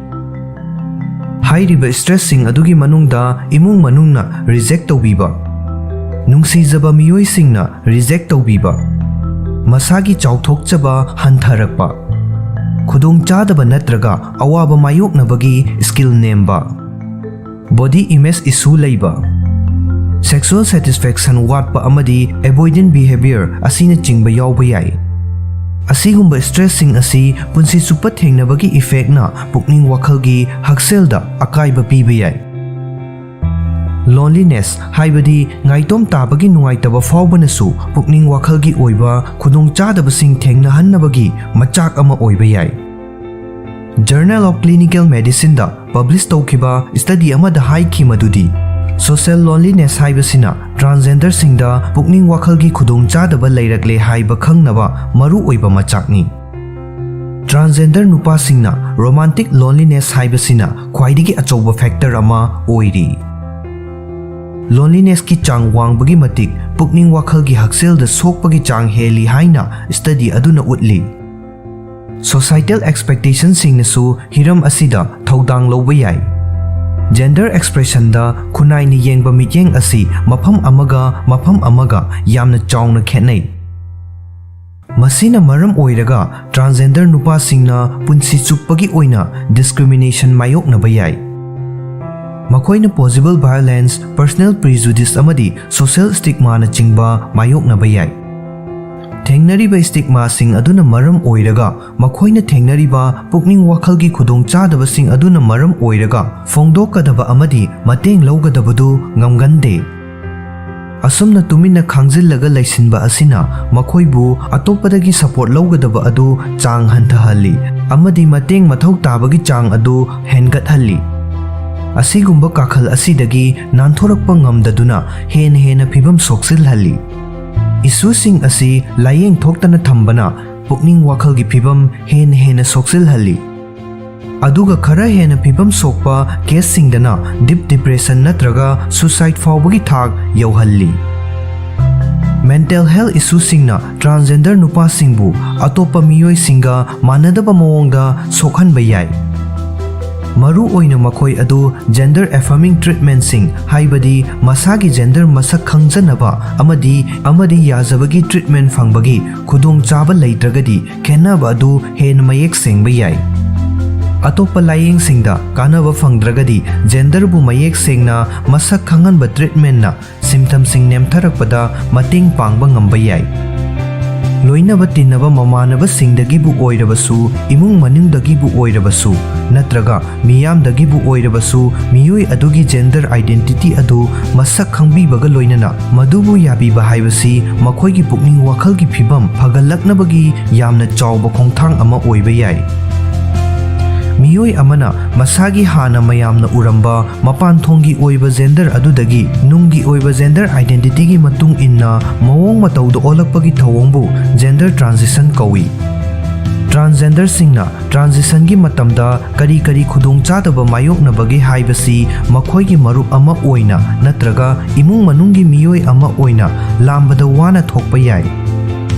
ꯍꯥꯏꯔꯤꯕ stressꯁꯤꯡ ꯑꯗꯨꯒꯤ ꯃꯅꯨꯡꯗ ꯏꯃꯨꯡ ꯃꯅꯨꯡꯅ reject ꯇꯧꯕꯤꯕ, ꯅꯨꯡꯁꯤꯖꯕ ꯃꯤꯑꯣꯏꯁꯤꯡꯅ reject ꯇꯧꯕꯤꯕ, ꯃꯁꯥꯒꯤ ꯆꯥꯎꯊꯣꯛꯆꯕ ꯍꯟꯊꯔꯛꯄ, ꯈꯨꯗꯣꯡꯆꯥꯗꯕ ꯅꯠꯇ꯭ꯔꯒ ꯑꯋꯥꯕ ꯃꯥꯌꯣꯛꯅꯕꯒꯤ skill ꯅꯦꯝꯕ, body image issue ꯂꯩꯕ, sexual satisfaction ꯋꯥꯠꯄ ꯑꯃꯗꯤ avoidant behavior ꯑꯁꯤꯅꯆꯤꯡꯕ ꯌꯥꯎꯕ ꯌꯥꯏ꯫ ꯑꯁꯤꯒꯨꯝꯕ stressꯁꯤꯡ ꯑꯁꯤ ꯄꯨꯟꯁꯤ ꯆꯨꯞꯄ ꯊꯦꯡꯅꯕꯒꯤ effectꯅ ꯄꯨꯛꯅꯤꯡ ꯋꯥꯈꯜꯒꯤ ꯍꯛꯁꯦꯜꯗ ꯑꯀꯥꯏꯕ ꯄꯤꯕ ꯌꯥꯏ꯫ Loneliness ꯍꯥꯏꯕꯗꯤ ꯉꯥꯏꯇꯣꯝ ꯇꯥꯕꯒꯤ ꯅꯨꯡꯉꯥꯏꯇꯕ ꯐꯥꯎꯕꯅꯁꯨ ꯄꯨꯛꯅꯤꯡ ꯋꯥꯈꯜꯒꯤ ꯑꯣꯏꯕ ꯈꯨꯗꯣꯡꯆꯥꯗꯕꯁꯤꯡ ꯊꯦꯡꯅꯍꯟꯅꯕꯒꯤ ꯃꯆꯥꯛ ꯑꯃ ꯑꯣꯏꯕ ꯌꯥꯏ꯫ Journal of Clinical Medicineꯗ publish ꯇꯧꯈꯤꯕ study ꯑꯃꯗ ꯍꯥꯏꯈꯤ ꯃꯗꯨꯗꯤ, social loneliness ꯍꯥꯏꯕꯁꯤꯅ transgenderꯁꯤꯡꯗ ꯄꯨꯛꯅꯤꯡ ꯋꯥꯈꯜꯒꯤ ꯈꯨꯗꯣꯡꯆꯥꯗꯕ ꯂꯩꯔꯛꯂꯦ ꯍꯥꯏꯕ ꯈꯪꯅꯕ ꯃꯔꯨꯑꯣꯏꯕ ꯃꯆꯥꯛꯅꯤ꯫ Transgender ꯅꯨꯄꯥꯁꯤꯡꯅ romantic loneliness ꯍꯥꯏꯕꯁꯤꯅ ꯈ꯭ꯋꯥꯏꯗꯒꯤ ꯑꯆꯧꯕ factor ꯑꯃ ꯑꯣꯏꯔꯤ꯫ Lonelinessꯀꯤ ꯆꯥꯡ ꯋꯥꯡꯕꯒꯤ ꯃꯇꯤꯛ ꯄꯨꯛꯅꯤꯡ ꯋꯥꯈꯜꯒꯤ ꯍꯛꯁꯦꯜꯗ ꯁꯣꯛꯄꯒꯤ ꯆꯥꯡ ꯍꯦꯜꯂꯤ ꯍꯥꯏꯅ study ꯑꯗꯨꯅ ꯎꯠꯂꯤ꯫ Societal expectationꯁꯤꯡꯅꯁꯨ ꯍꯤꯔꯝ ꯑꯁꯤꯗ ꯊꯧꯗꯥꯡ ꯂꯧꯕ ꯌꯥꯏ꯫ Gender expressionꯗ ꯈꯨꯟꯅꯥꯏꯅ ꯌꯦꯡꯕ ꯃꯤꯠꯌꯦꯡ ꯑꯁꯤ ꯃꯐꯝ ꯑꯃꯒ ꯃꯐꯝ ꯑꯃꯒ ꯌꯥꯝꯅ ꯆꯥꯎꯅ ꯈꯦꯠꯅꯩ꯫ ꯃꯁꯤꯅ ꯃꯔꯝ ꯑꯣꯏꯔꯒ transgender ꯅꯨꯄꯥꯁꯤꯡꯅ ꯄꯨꯟꯁꯤ ꯆꯨꯞꯄꯒꯤ ꯑꯣꯏꯅ discrimination ꯃꯥꯌꯣꯛꯅꯕ ꯌꯥꯏ꯫ ꯃꯈꯣꯏꯅ possible violence, personal prejudice ꯑꯃꯗꯤ social stigmaꯅꯆꯤꯡꯕ ꯃꯥꯌꯣꯛꯅꯕ ꯌꯥꯏ꯫ ꯊꯦꯡꯅꯔꯤꯕ stigmaꯁꯤꯡ ꯑꯗꯨꯅ ꯃꯔꯝ ꯑꯣꯏꯔꯒ ꯃꯈꯣꯏꯅ ꯊꯦꯡꯅꯔꯤꯕ ꯄꯨꯛꯅꯤꯡ ꯋꯥꯈꯜꯒꯤ ꯈꯨꯗꯣꯡꯆꯥꯗꯕꯁꯤꯡ ꯑꯗꯨꯅ ꯃꯔꯝ ꯑꯣꯏꯔꯒ ꯐꯣꯡꯗꯣꯛꯀꯗꯕ ꯑꯃꯗꯤ ꯃꯇꯦꯡ ꯂꯧꯒꯗꯕꯗꯨ ꯉꯝꯒꯟꯗꯦ꯫ ꯑꯁꯨꯝꯅ ꯇꯨꯃꯤꯟꯅ ꯈꯥꯡꯖꯤꯜꯂꯒ ꯂꯩꯁꯤꯟꯕ ꯑꯁꯤꯅ ꯃꯈꯣꯏꯕꯨ ꯑꯇꯣꯞꯄꯗꯒꯤ support ꯂꯧꯒꯗꯕ ꯑꯗꯨ ꯆꯥꯡ ꯍꯟꯊꯍꯜꯂꯤ ꯑꯃꯗꯤ ꯃꯇꯦꯡ ꯃꯊꯧ ꯇꯥꯕꯒꯤ ꯆꯥꯡ ꯑꯗꯨ ꯍꯦꯟꯒꯠꯍꯜꯂꯤ꯫ ꯑꯁꯤꯒꯨꯝꯕ ꯀꯥꯈꯜ ꯑꯁꯤꯗꯒꯤ ꯅꯥꯟꯊꯣꯔꯛꯄ ꯉꯝꯗꯗꯨꯅ ꯍꯦꯟꯅ ꯍꯦꯟꯅ ꯐꯤꯕꯝ ꯁꯣꯛꯆꯤꯜꯍꯜꯂꯤ꯫ Issueꯁꯤꯡ ꯑꯁꯤ ꯂꯥꯏꯌꯦꯡ ꯊꯣꯛꯇꯅ ꯊꯝꯕꯅ ꯄꯨꯛꯅꯤꯡ ꯋꯥꯈꯜꯒꯤ ꯐꯤꯕꯝ ꯍꯦꯟꯅ ꯍꯦꯟꯅ ꯁꯣꯛꯆꯤꯜꯍꯜꯂꯤ꯫ ꯑꯗꯨꯒ ꯈꯔ ꯍꯦꯟꯅ ꯐꯤꯕꯝ ꯁꯣꯛꯄ ꯀꯦꯁꯁꯤꯡꯗꯅ ꯗꯤꯞ ꯗꯤꯄ꯭ꯔꯦꯁꯟ ꯅꯠꯇ꯭ꯔꯒ ꯁꯨꯁꯥꯏꯗ ꯐꯥꯎꯕꯒꯤ ꯊꯥꯛ ꯌꯧꯍꯜꯂꯤ꯫ ꯃꯦꯟꯇꯦꯜ ꯍꯦꯜꯊ ꯏꯁꯨꯁꯤꯡꯅ ꯇ꯭ꯔꯥꯟꯁꯖꯦꯟꯗꯔ ꯅꯨꯄꯥꯁꯤꯡꯕꯨ ꯑꯇꯣꯞꯄ ꯃꯤꯑꯣꯏꯁꯤꯡꯒ ꯃꯥꯟꯅꯗꯕ ꯃꯑꯣꯡꯗ ꯁꯣꯛꯍꯟꯕ ꯌꯥꯏ꯫ ꯃꯔꯨ ꯑꯣꯏꯅ ꯃꯈꯣꯏ ꯑꯗꯨ ꯖꯦꯟꯗꯔ ꯑꯦꯐꯔꯃꯤꯡ ꯇ꯭ꯔꯤꯠꯃꯦꯟꯠꯁꯤꯡ, ꯍꯥꯏꯕꯗꯤ ꯃꯁꯥꯒꯤ ꯖꯦꯟꯗꯔ ꯃꯁꯛ ꯈꯪꯖꯅꯕ ꯑꯃꯗꯤ ꯑꯃꯗꯤ ꯌꯥꯖꯕꯒꯤ ꯇ꯭ꯔꯤꯠꯃꯦꯟꯠ ꯐꯪꯕꯒꯤ ꯈꯨꯗꯣꯡꯆꯥꯕ ꯂꯩꯇ꯭ꯔꯒꯗꯤ, ꯈꯦꯠꯅꯕ ꯑꯗꯨ ꯍꯦꯟꯅ ꯃꯌꯦꯛ ꯁꯦꯡꯕ ꯌꯥꯏ꯫ ꯑꯇꯣꯞꯄ ꯂꯥꯌꯦꯡꯁꯤꯡꯗ ꯀꯥꯟꯅꯕ ꯐꯪꯗ꯭ꯔꯒꯗꯤ, ꯖꯦꯟꯗꯔꯕꯨ ꯃꯌꯦꯛ ꯁꯦꯡꯅ ꯃꯁꯛ ꯈꯪꯍꯟꯕ ꯇ꯭ꯔꯤꯠꯃꯦꯟꯠꯅ ꯁꯤꯝꯇꯝꯁꯤꯡ ꯅꯦꯝꯊꯔꯛꯄꯗ ꯃꯇꯦꯡ ꯄꯥꯡꯕ ꯉꯝꯕ ꯌꯥꯏ꯫ ꯂꯣꯏꯅꯕ ꯇꯤꯟꯅꯕ ꯃꯃꯥꯟꯅꯕꯁꯤꯡꯗꯒꯤꯕꯨ ꯑꯣꯏꯔꯕꯁꯨ, ꯏꯃꯨꯡ ꯃꯅꯨꯡꯗꯒꯤꯕꯨ ꯑꯣꯏꯔꯕꯁꯨ, ꯅꯠꯇ꯭ꯔꯒ ꯃꯤꯌꯥꯝꯗꯒꯤꯕꯨ ꯑꯣꯏꯔꯕꯁꯨ, ꯃꯤꯑꯣꯏ ꯑꯗꯨꯒꯤ ꯖꯦꯟꯗꯔ ꯑꯥꯏꯗꯦꯟꯇꯤꯇꯤ ꯑꯗꯨ ꯃꯁꯛ ꯈꯪꯕꯤꯕꯒ ꯂꯣꯏꯅꯅ ꯃꯗꯨꯕꯨ ꯌꯥꯕꯤꯕ ꯍꯥꯏꯕꯁꯤ ꯃꯈꯣꯏꯒꯤ ꯄꯨꯛꯅꯤꯡ ꯋꯥꯈꯜꯒꯤ ꯐꯤꯕꯝ ꯐꯒꯠꯂꯛꯅꯕꯒꯤ ꯌꯥꯝꯅ ꯆꯥꯎꯕ ꯈꯣꯡꯊꯥꯡ ꯑꯃ ꯑꯣꯏꯕ ꯌꯥꯏ꯫ ꯃꯤꯑꯣꯏ ꯑꯃꯅ ꯃꯁꯥꯒꯤ ꯍꯥꯟꯅ ꯃꯌꯥꯝꯅ ꯎꯔꯝꯕ ꯃꯄꯥꯟ ꯊꯣꯡꯒꯤ ꯑꯣꯏꯕ ꯖꯦꯟꯗꯔ ꯑꯗꯨꯗꯒꯤ ꯅꯨꯡꯒꯤ ꯑꯣꯏꯕ ꯖꯦꯟꯗꯔ ꯑꯥꯏꯗꯦꯟꯇꯤꯇꯤꯒꯤ ꯃꯇꯨꯡ ꯏꯟꯅ ꯃꯑꯣꯡ ꯃꯇꯧꯗ ꯑꯣꯜꯂꯛꯄꯒꯤ ꯊꯧꯑꯣꯡꯕꯨ ꯖꯦꯟꯗꯔ ꯇ꯭ꯔꯥꯟꯖꯤꯁꯟ ꯀꯧꯏ꯫ ꯇ꯭ꯔꯥꯟꯁꯖꯦꯟꯗꯔꯁꯤꯡꯅ ꯇ꯭ꯔꯥꯟꯖꯤꯁꯟꯒꯤ ꯃꯇꯝꯗ ꯀꯔꯤ ꯀꯔꯤ ꯈꯨꯗꯣꯡꯆꯥꯗꯕ ꯃꯥꯌꯣꯛꯅꯕꯒꯦ ꯍꯥꯏꯕꯁꯤ ꯃꯈꯣꯏꯒꯤ ꯃꯔꯨꯞ ꯑꯃ ꯑꯣꯏꯅ ꯅꯠꯇ꯭ꯔꯒ ꯏꯃꯨꯡ ꯃꯅꯨꯡꯒꯤ ꯃꯤꯑꯣꯏ ꯑꯃ ꯑꯣꯏꯅ ꯂꯥꯝꯕꯗ ꯋꯥꯅ ꯊꯣꯛꯄ ꯌꯥꯏ꯫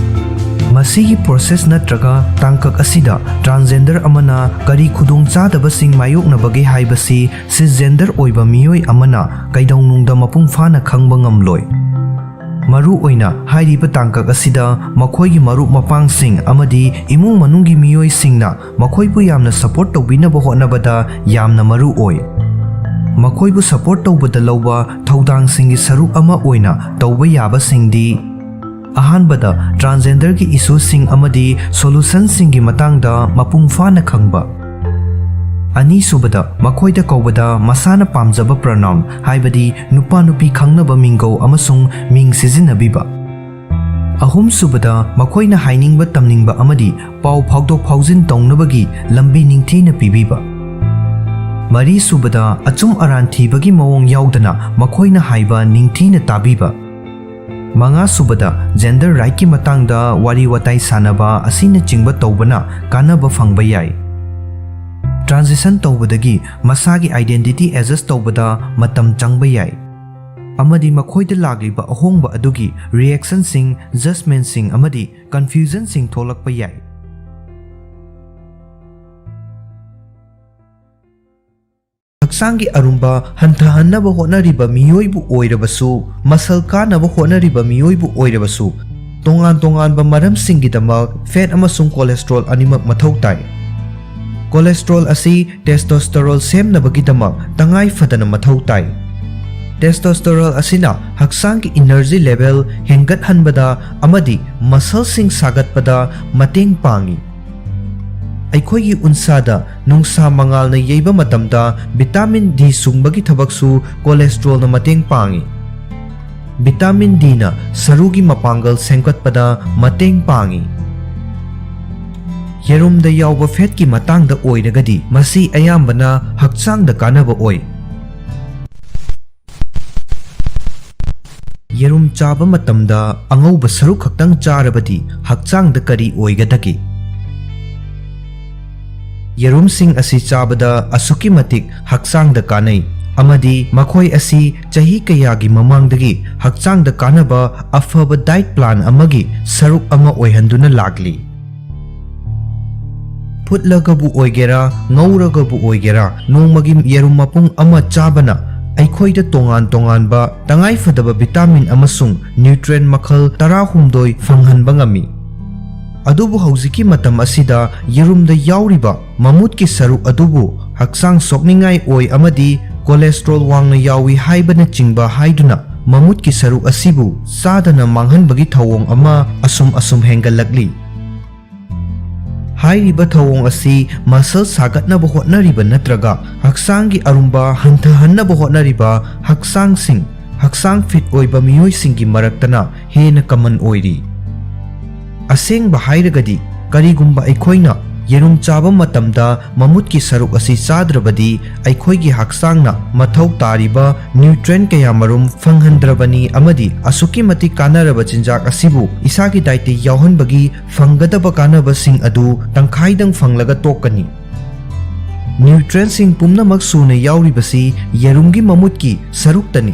ꯃꯁꯤꯒꯤ ꯄ꯭ꯔꯣꯁꯦꯁ ꯅꯠꯇ꯭ꯔꯒ ꯇꯥꯡꯀꯛ ꯑꯁꯤꯗ ꯇ꯭ꯔꯥꯟꯁꯖꯦꯟꯗꯔ ꯑꯃꯅ ꯀꯔꯤ ꯈꯨꯗꯣꯡꯆꯥꯗꯕꯁꯤꯡ ꯃꯥꯌꯣꯛꯅꯕꯒꯦ ꯍꯥꯏꯕꯁꯤ ꯁꯤꯁꯖꯦꯟꯗꯔ ꯑꯣꯏꯕ ꯃꯤꯑꯣꯏ ꯑꯃꯅ ꯀꯩꯗꯧꯅꯨꯡꯗ ꯃꯄꯨꯡ ꯐꯥꯅ ꯈꯪꯕ ꯉꯝꯂꯣꯏ꯫ ꯃꯔꯨ ꯑꯣꯏꯅ ꯍꯥꯏꯔꯤꯕ ꯇꯥꯡꯀꯛ ꯑꯁꯤꯗ ꯃꯈꯣꯏꯒꯤ ꯃꯔꯨꯞ ꯃꯄꯥꯡꯁꯤꯡ ꯑꯃꯗꯤ ꯏꯃꯨꯡ ꯃꯅꯨꯡꯒꯤ ꯃꯤꯑꯣꯏꯁꯤꯡꯅ ꯃꯈꯣꯏꯕꯨ ꯌꯥꯝꯅ ꯁꯄꯣꯔꯠ ꯇꯧꯕꯤꯅꯕ ꯍꯣꯠꯅꯕꯗ ꯌꯥꯝꯅ ꯃꯔꯨ ꯑꯣꯏ꯫ ꯃꯈꯣꯏꯕꯨ ꯁꯄꯣꯔꯠ ꯇꯧꯕꯗ ꯂꯧꯕ ꯊꯧꯗꯥꯡꯁꯤꯡꯒꯤ ꯁꯔꯨꯛ ꯑꯃ ꯑꯣꯏꯅ ꯇꯧꯕ ꯌꯥꯕꯁꯤꯡꯗꯤ: ꯑꯍꯥꯟꯕꯗ, ꯇ꯭ꯔꯥꯟꯁꯖꯦꯟꯗꯔꯒꯤ ꯏꯁꯨꯁꯤꯡ ꯑꯃꯗꯤ ꯁꯣꯂꯨꯁꯟꯁꯤꯡꯒꯤ ꯃꯇꯥꯡꯗ ꯃꯄꯨꯡ ꯐꯥꯅ ꯈꯪꯕ꯫ ꯑꯅꯤꯁꯨꯕꯗ, ꯃꯈꯣꯏꯗ ꯀꯧꯕꯗ ꯃꯁꯥꯅ ꯄꯥꯝꯖꯕ ꯄ꯭ꯔꯣꯅꯥꯎꯟ, ꯍꯥꯏꯕꯗꯤ ꯅꯨꯄꯥ ꯅꯨꯄꯤ ꯈꯪꯅꯕ ꯃꯤꯡꯒꯧ ꯑꯃꯁꯨꯡ ꯃꯤꯡ ꯁꯤꯖꯤꯟꯅꯕꯤꯕ꯫ ꯑꯍꯨꯝꯁꯨꯕꯗ, ꯃꯈꯣꯏꯅ ꯍꯥꯏꯅꯤꯡꯕ ꯇꯝꯅꯤꯡꯕ ꯑꯃꯗꯤ ꯄꯥꯎ ꯐꯥꯎꯗꯣꯛ ꯐꯥꯎꯖꯤꯟ ꯇꯧꯅꯕꯒꯤ ꯂꯝꯕꯤ ꯅꯤꯡꯊꯤꯅ ꯄꯤꯕꯤꯕ꯫ ꯃꯔꯤꯁꯨꯕꯗ, ꯑꯆꯨꯝ ꯑꯔꯥꯟ ꯊꯤꯕꯒꯤ ꯃꯑꯣꯡ ꯌꯥꯎꯗꯅ ꯃꯈꯣꯏꯅ ꯍꯥꯏꯕ ꯅꯤꯡꯊꯤꯅ ꯇꯥꯕꯤꯕ꯫ ꯃꯉꯥꯁꯨꯕꯗ, ꯖꯦꯟꯗꯔ ꯔꯥꯏꯠꯀꯤ ꯃꯇꯥꯡꯗ ꯋꯥꯔꯤ ꯋꯥꯇꯥꯏ ꯁꯥꯟꯅꯕ ꯑꯁꯤꯅꯆꯤꯡꯕ ꯇꯧꯕꯅ ꯀꯥꯟꯅꯕ ꯐꯪꯕ ꯌꯥꯏ꯫ ꯇ꯭ꯔꯥꯟꯖꯤꯁꯟ ꯇꯧꯕꯗꯒꯤ ꯃꯁꯥꯒꯤ identity adjust ꯇꯧꯕꯗ ꯃꯇꯝ ꯆꯪꯕ ꯌꯥꯏ, ꯑꯃꯗꯤ ꯃꯈꯣꯏꯗ ꯂꯥꯛꯂꯤꯕ ꯑꯍꯣꯡꯕ ꯑꯗꯨꯒꯤ reactionꯁꯤꯡ, judgementꯁꯤꯡ ꯑꯃꯗꯤ confusionꯁꯤꯡ ꯊꯣꯛꯂꯛꯄ ꯌꯥꯏ꯫ ꯍꯛꯆꯥꯡꯒꯤ ꯑꯔꯨꯝꯕ ꯍꯟꯊꯍꯟꯅꯕ ꯍꯣꯠꯅꯔꯤꯕ ꯃꯤꯑꯣꯏꯕꯨ ꯑꯣꯏꯔꯕꯁꯨ, ꯃꯁꯜ ꯀꯥꯅꯕ ꯍꯣꯠꯅꯔꯤꯕ ꯃꯤꯑꯣꯏꯕꯨ ꯑꯣꯏꯔꯕꯁꯨ, ꯇꯣꯉꯥꯟ ꯇꯣꯉꯥꯟꯕ ꯃꯔꯝꯁꯤꯡꯒꯤꯗꯃꯛ fat ꯑꯃꯁꯨꯡ cholesterol ꯑꯅꯤꯃꯛ ꯃꯊꯧ ꯇꯥꯏ꯫ Cholesterol ꯑꯁꯤ testosterone ꯁꯦꯝꯅꯕꯒꯤꯗꯃꯛ ꯇꯉꯥꯏ ꯐꯗꯅ ꯃꯊꯧ ꯇꯥꯏ꯫ Testosterone ꯑꯁꯤꯅ ꯍꯛꯆꯥꯡꯒꯤ energy level ꯍꯦꯟꯒꯠꯍꯟꯕꯗ ꯑꯃꯗꯤ muscleꯁꯤꯡ ꯁꯥꯒꯠꯄꯗ ꯃꯇꯦꯡ ꯄꯥꯡꯏ꯫ ꯑꯩꯈꯣꯏꯒꯤ ꯎꯟꯁꯥꯗ ꯅꯨꯡꯁꯥ ꯃꯉꯥꯜꯅ ꯌꯩꯕ ꯃꯇꯝꯗ vitamin D ꯁꯨꯡꯕꯒꯤ ꯊꯕꯛꯁꯨ cholesterolꯅ ꯃꯇꯦꯡ ꯄꯥꯡꯏ꯫ Vitamin Dꯅ ꯁꯔꯨꯒꯤ ꯃꯄꯥꯡꯒꯜ ꯁꯦꯝꯒꯠꯄꯗ ꯃꯇꯦꯡ ꯄꯥꯡꯏ꯫ ꯌꯦꯔꯨꯝꯗ ꯌꯥꯎꯕ fatꯀꯤ ꯃꯇꯥꯡꯗ ꯑꯣꯏꯔꯒꯗꯤ, ꯃꯁꯤ ꯑꯌꯥꯝꯕꯅ ꯍꯛꯆꯥꯡꯗ ꯀꯥꯟꯅꯕ ꯑꯣꯏ꯫ ꯌꯦꯔꯨꯝ ꯆꯥꯕ ꯃꯇꯝꯗ ꯑꯉꯧꯕ ꯁꯔꯨꯛ ꯈꯛꯇꯪ ꯆꯥꯔꯕꯗꯤ ꯍꯛꯆꯥꯡꯗ ꯀꯔꯤ ꯑꯣꯏꯒꯗꯒꯦ? ꯌꯦꯔꯨꯝꯁꯤꯡ ꯑꯁꯤ ꯆꯥꯕꯗ ꯑꯁꯨꯛꯀꯤ ꯃꯇꯤꯛ ꯍꯛꯆꯥꯡꯗ ꯀꯥꯟꯅꯩ, ꯑꯃꯗꯤ ꯃꯈꯣꯏ ꯑꯁꯤ ꯆꯍꯤ ꯀꯌꯥꯒꯤ ꯃꯃꯥꯡꯗꯒꯤ ꯍꯛꯆꯥꯡꯗ ꯀꯥꯟꯅꯕ ꯑꯐꯕ diet plan ꯑꯃꯒꯤ ꯁꯔꯨꯛ ꯑꯃ ꯑꯣꯏꯍꯟꯗꯨꯅ ꯂꯥꯛꯂꯤ꯫ ꯐꯨꯠꯂꯒꯕꯨ ꯑꯣꯏꯒꯦꯔꯥ, ꯉꯧꯔꯒꯕꯨ ꯑꯣꯏꯒꯦꯔꯥ, ꯅꯣꯡꯃꯒꯤ ꯌꯦꯔꯨꯝ ꯃꯄꯨꯡ ꯑꯃ ꯆꯥꯕꯅ ꯑꯩꯈꯣꯏꯗ ꯇꯣꯉꯥꯟ ꯇꯣꯉꯥꯟꯕ ꯇꯉꯥꯏꯐꯗꯕ vitamin ꯑꯃꯁꯨꯡ nutrient ꯃꯈꯜ ꯇꯔꯥꯍꯨꯝꯗꯣꯏ ꯐꯪꯍꯟꯕ ꯉꯝꯃꯤ꯫ ꯑꯗꯨꯕꯨ ꯍꯧꯖꯤꯛꯀꯤ ꯃꯇꯝ ꯑꯁꯤꯗ ꯌꯦꯔꯨꯝꯗ ꯌꯥꯎꯔꯤꯕ ꯃꯃꯨꯠꯀꯤ ꯁꯔꯨꯛ ꯑꯗꯨꯕꯨ ꯍꯛꯆꯥꯡ ꯁꯣꯛꯅꯤꯡꯉꯥꯏ ꯑꯣꯏ ꯑꯃꯗꯤ cholesterol ꯋꯥꯡꯅ ꯌꯥꯎꯏ ꯍꯥꯏꯕꯅꯆꯤꯡꯕ ꯍꯥꯏꯗꯨꯅ ꯃꯃꯨꯠꯀꯤ ꯁꯔꯨꯛ ꯑꯁꯤꯕꯨ ꯆꯥꯗꯅ ꯃꯥꯡꯍꯟꯕꯒꯤ ꯊꯧꯑꯣꯡ ꯑꯃ ꯑꯁꯨꯝ ꯑꯁꯨꯝ ꯍꯦꯟꯒꯠꯂꯛꯂꯤ꯫ ꯍꯥꯏꯔꯤꯕ ꯊꯧꯑꯣꯡ ꯑꯁꯤ muscle ꯁꯥꯒꯠꯅꯕ ꯍꯣꯠꯅꯔꯤꯕ ꯅꯠꯇ꯭ꯔꯒ ꯍꯛꯆꯥꯡꯒꯤ ꯑꯔꯨꯝꯕ ꯍꯟꯊꯍꯟꯅꯕ ꯍꯣꯠꯅꯔꯤꯕ ꯍꯛꯆꯥꯡꯁꯤꯡ, ꯍꯛꯆꯥꯡ fit ꯑꯣꯏꯕ ꯃꯤꯑꯣꯏꯁꯤꯡꯒꯤ ꯃꯔꯛꯇꯅ ꯍꯦꯟꯅ common ꯑꯣꯏꯔꯤ꯫ ꯑꯁꯦꯡꯕ ꯍꯥꯏꯔꯒꯗꯤ, ꯀꯔꯤꯒꯨꯝꯕ ꯑꯩꯈꯣꯏꯅ ꯌꯦꯔꯨꯝ ꯆꯥꯕ ꯃꯇꯝꯗ ꯃꯃꯨꯠꯀꯤ ꯁꯔꯨꯛ ꯑꯁꯤ ꯆꯥꯗ꯭ꯔꯕꯗꯤ, ꯑꯩꯈꯣꯏꯒꯤ ꯍꯛꯆꯥꯡꯅ ꯃꯊꯧ ꯇꯥꯔꯤꯕ nutrient ꯀꯌꯥꯃꯔꯨꯝ ꯐꯪꯍꯟꯗ꯭ꯔꯕꯅꯤ ꯑꯃꯗꯤ ꯑꯁꯨꯛꯀꯤ ꯃꯇꯤꯛ ꯀꯥꯟꯅꯔꯕ ꯆꯤꯟꯖꯥꯛ ꯑꯁꯤꯕꯨ ꯏꯁꯥꯒꯤ dietꯇ ꯌꯥꯎꯍꯟꯕꯒꯤ ꯐꯪꯒꯗꯕ ꯀꯥꯟꯅꯕꯁꯤꯡ ꯑꯗꯨ ꯇꯪꯈꯥꯏꯗꯪ ꯐꯪꯂꯒ ꯇꯣꯛꯀꯅꯤ꯫ Nutrientꯁꯤꯡ ꯄꯨꯝꯅꯃꯛ ꯁꯨꯅ ꯌꯥꯎꯔꯤꯕꯁꯤ ꯌꯦꯔꯨꯝꯒꯤ ꯃꯃꯨꯠꯀꯤ ꯁꯔꯨꯛꯇꯅꯤ꯫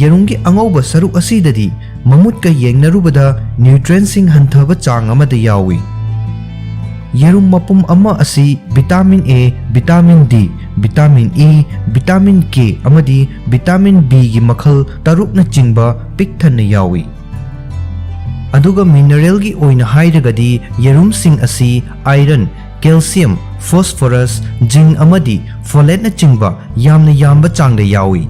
ꯌꯦꯔꯨꯝꯒꯤ ꯑꯉꯧꯕ ꯁꯔꯨꯛ ꯑꯁꯤꯗꯗꯤ ꯃꯃꯨꯠꯀ ꯌꯦꯡꯅꯔꯨꯕꯗ nutrientꯁꯤꯡ ꯍꯟꯊꯕ ꯆꯥꯡ ꯑꯃꯗ ꯌꯥꯎꯏ꯫ ꯌꯦꯔꯨꯝ ꯃꯄꯨꯝ ꯑꯃ ꯑꯁꯤ vitamin A, vitamin D, vitamin E, vitamin K ꯑꯃꯗꯤ vitamin Bꯒꯤ ꯃꯈꯜ ꯇꯔꯨꯛꯅꯆꯤꯡꯕ ꯄꯤꯛ ꯊꯟꯅ ꯌꯥꯎꯏ꯫ ꯑꯗꯨꯒ mineralꯒꯤ ꯑꯣꯏꯅ ꯍꯥꯏꯔꯒꯗꯤ ꯌꯦꯔꯨꯝꯁꯤꯡ ꯑꯁꯤ iron, calcium, phosphorus, zinc ꯑꯃꯗꯤ folateꯅꯆꯤꯡꯕ ꯌꯥꯝꯅ ꯌꯥꯝꯕ ꯆꯥꯡꯗ ꯌꯥꯎꯏ꯫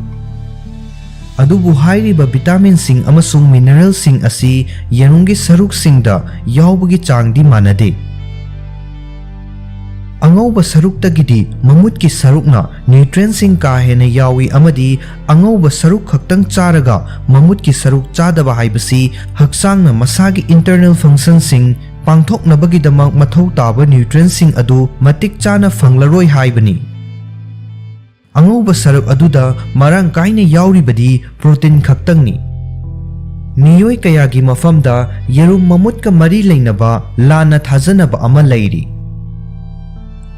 ꯑꯗꯨꯕꯨ ꯍꯥꯏꯔꯤꯕ vitaminꯁꯤꯡ ꯑꯃꯁꯨꯡ mineralꯁꯤꯡ ꯑꯁꯤ ꯌꯦꯔꯨꯝꯒꯤ ꯁꯔꯨꯛꯁꯤꯡꯗ ꯌꯥꯎꯕꯒꯤ ꯆꯥꯡꯗꯤ ꯃꯥꯟꯅꯗꯦ꯫ ꯑꯉꯧꯕ ꯁꯔꯨꯛꯇꯒꯤꯗꯤ ꯃꯃꯨꯠꯀꯤ ꯁꯔꯨꯛꯅ nutrientꯁꯤꯡ ꯀꯥ ꯍꯦꯟꯅ ꯌꯥꯎꯏ ꯑꯃꯗꯤ ꯑꯉꯧꯕ ꯁꯔꯨꯛ ꯈꯛꯇꯪ ꯆꯥꯔꯒ ꯃꯃꯨꯠꯀꯤ ꯁꯔꯨꯛ ꯆꯥꯗꯕ ꯍꯥꯏꯕꯁꯤ ꯍꯛꯆꯥꯡꯅ ꯃꯁꯥꯒꯤ internal functionꯁꯤꯡ ꯄꯥꯡꯊꯣꯛꯅꯕꯒꯤꯗꯃꯛ ꯃꯊꯧ ꯇꯥꯕ nutrientꯁꯤꯡ ꯑꯗꯨ ꯃꯇꯤꯛ ꯆꯥꯅ ꯐꯪꯂꯔꯣꯏ ꯍꯥꯏꯕꯅꯤ꯫ ꯑꯉꯧꯕ ꯁꯔꯨꯛ ꯑꯗꯨꯗ ꯃꯔꯥꯡ ꯀꯥꯏꯅ ꯌꯥꯎꯔꯤꯕꯗꯤ protein ꯈꯛꯇꯪꯅꯤ꯫ ꯃꯤꯑꯣꯏ ꯀꯌꯥꯒꯤ ꯃꯐꯝꯗ ꯌꯦꯔꯨꯝ ꯃꯃꯨꯠꯀ ꯃꯔꯤ ꯂꯩꯅꯕ ꯂꯥꯟꯅ ꯊꯥꯖꯅꯕ ꯑꯃ ꯂꯩꯔꯤ꯫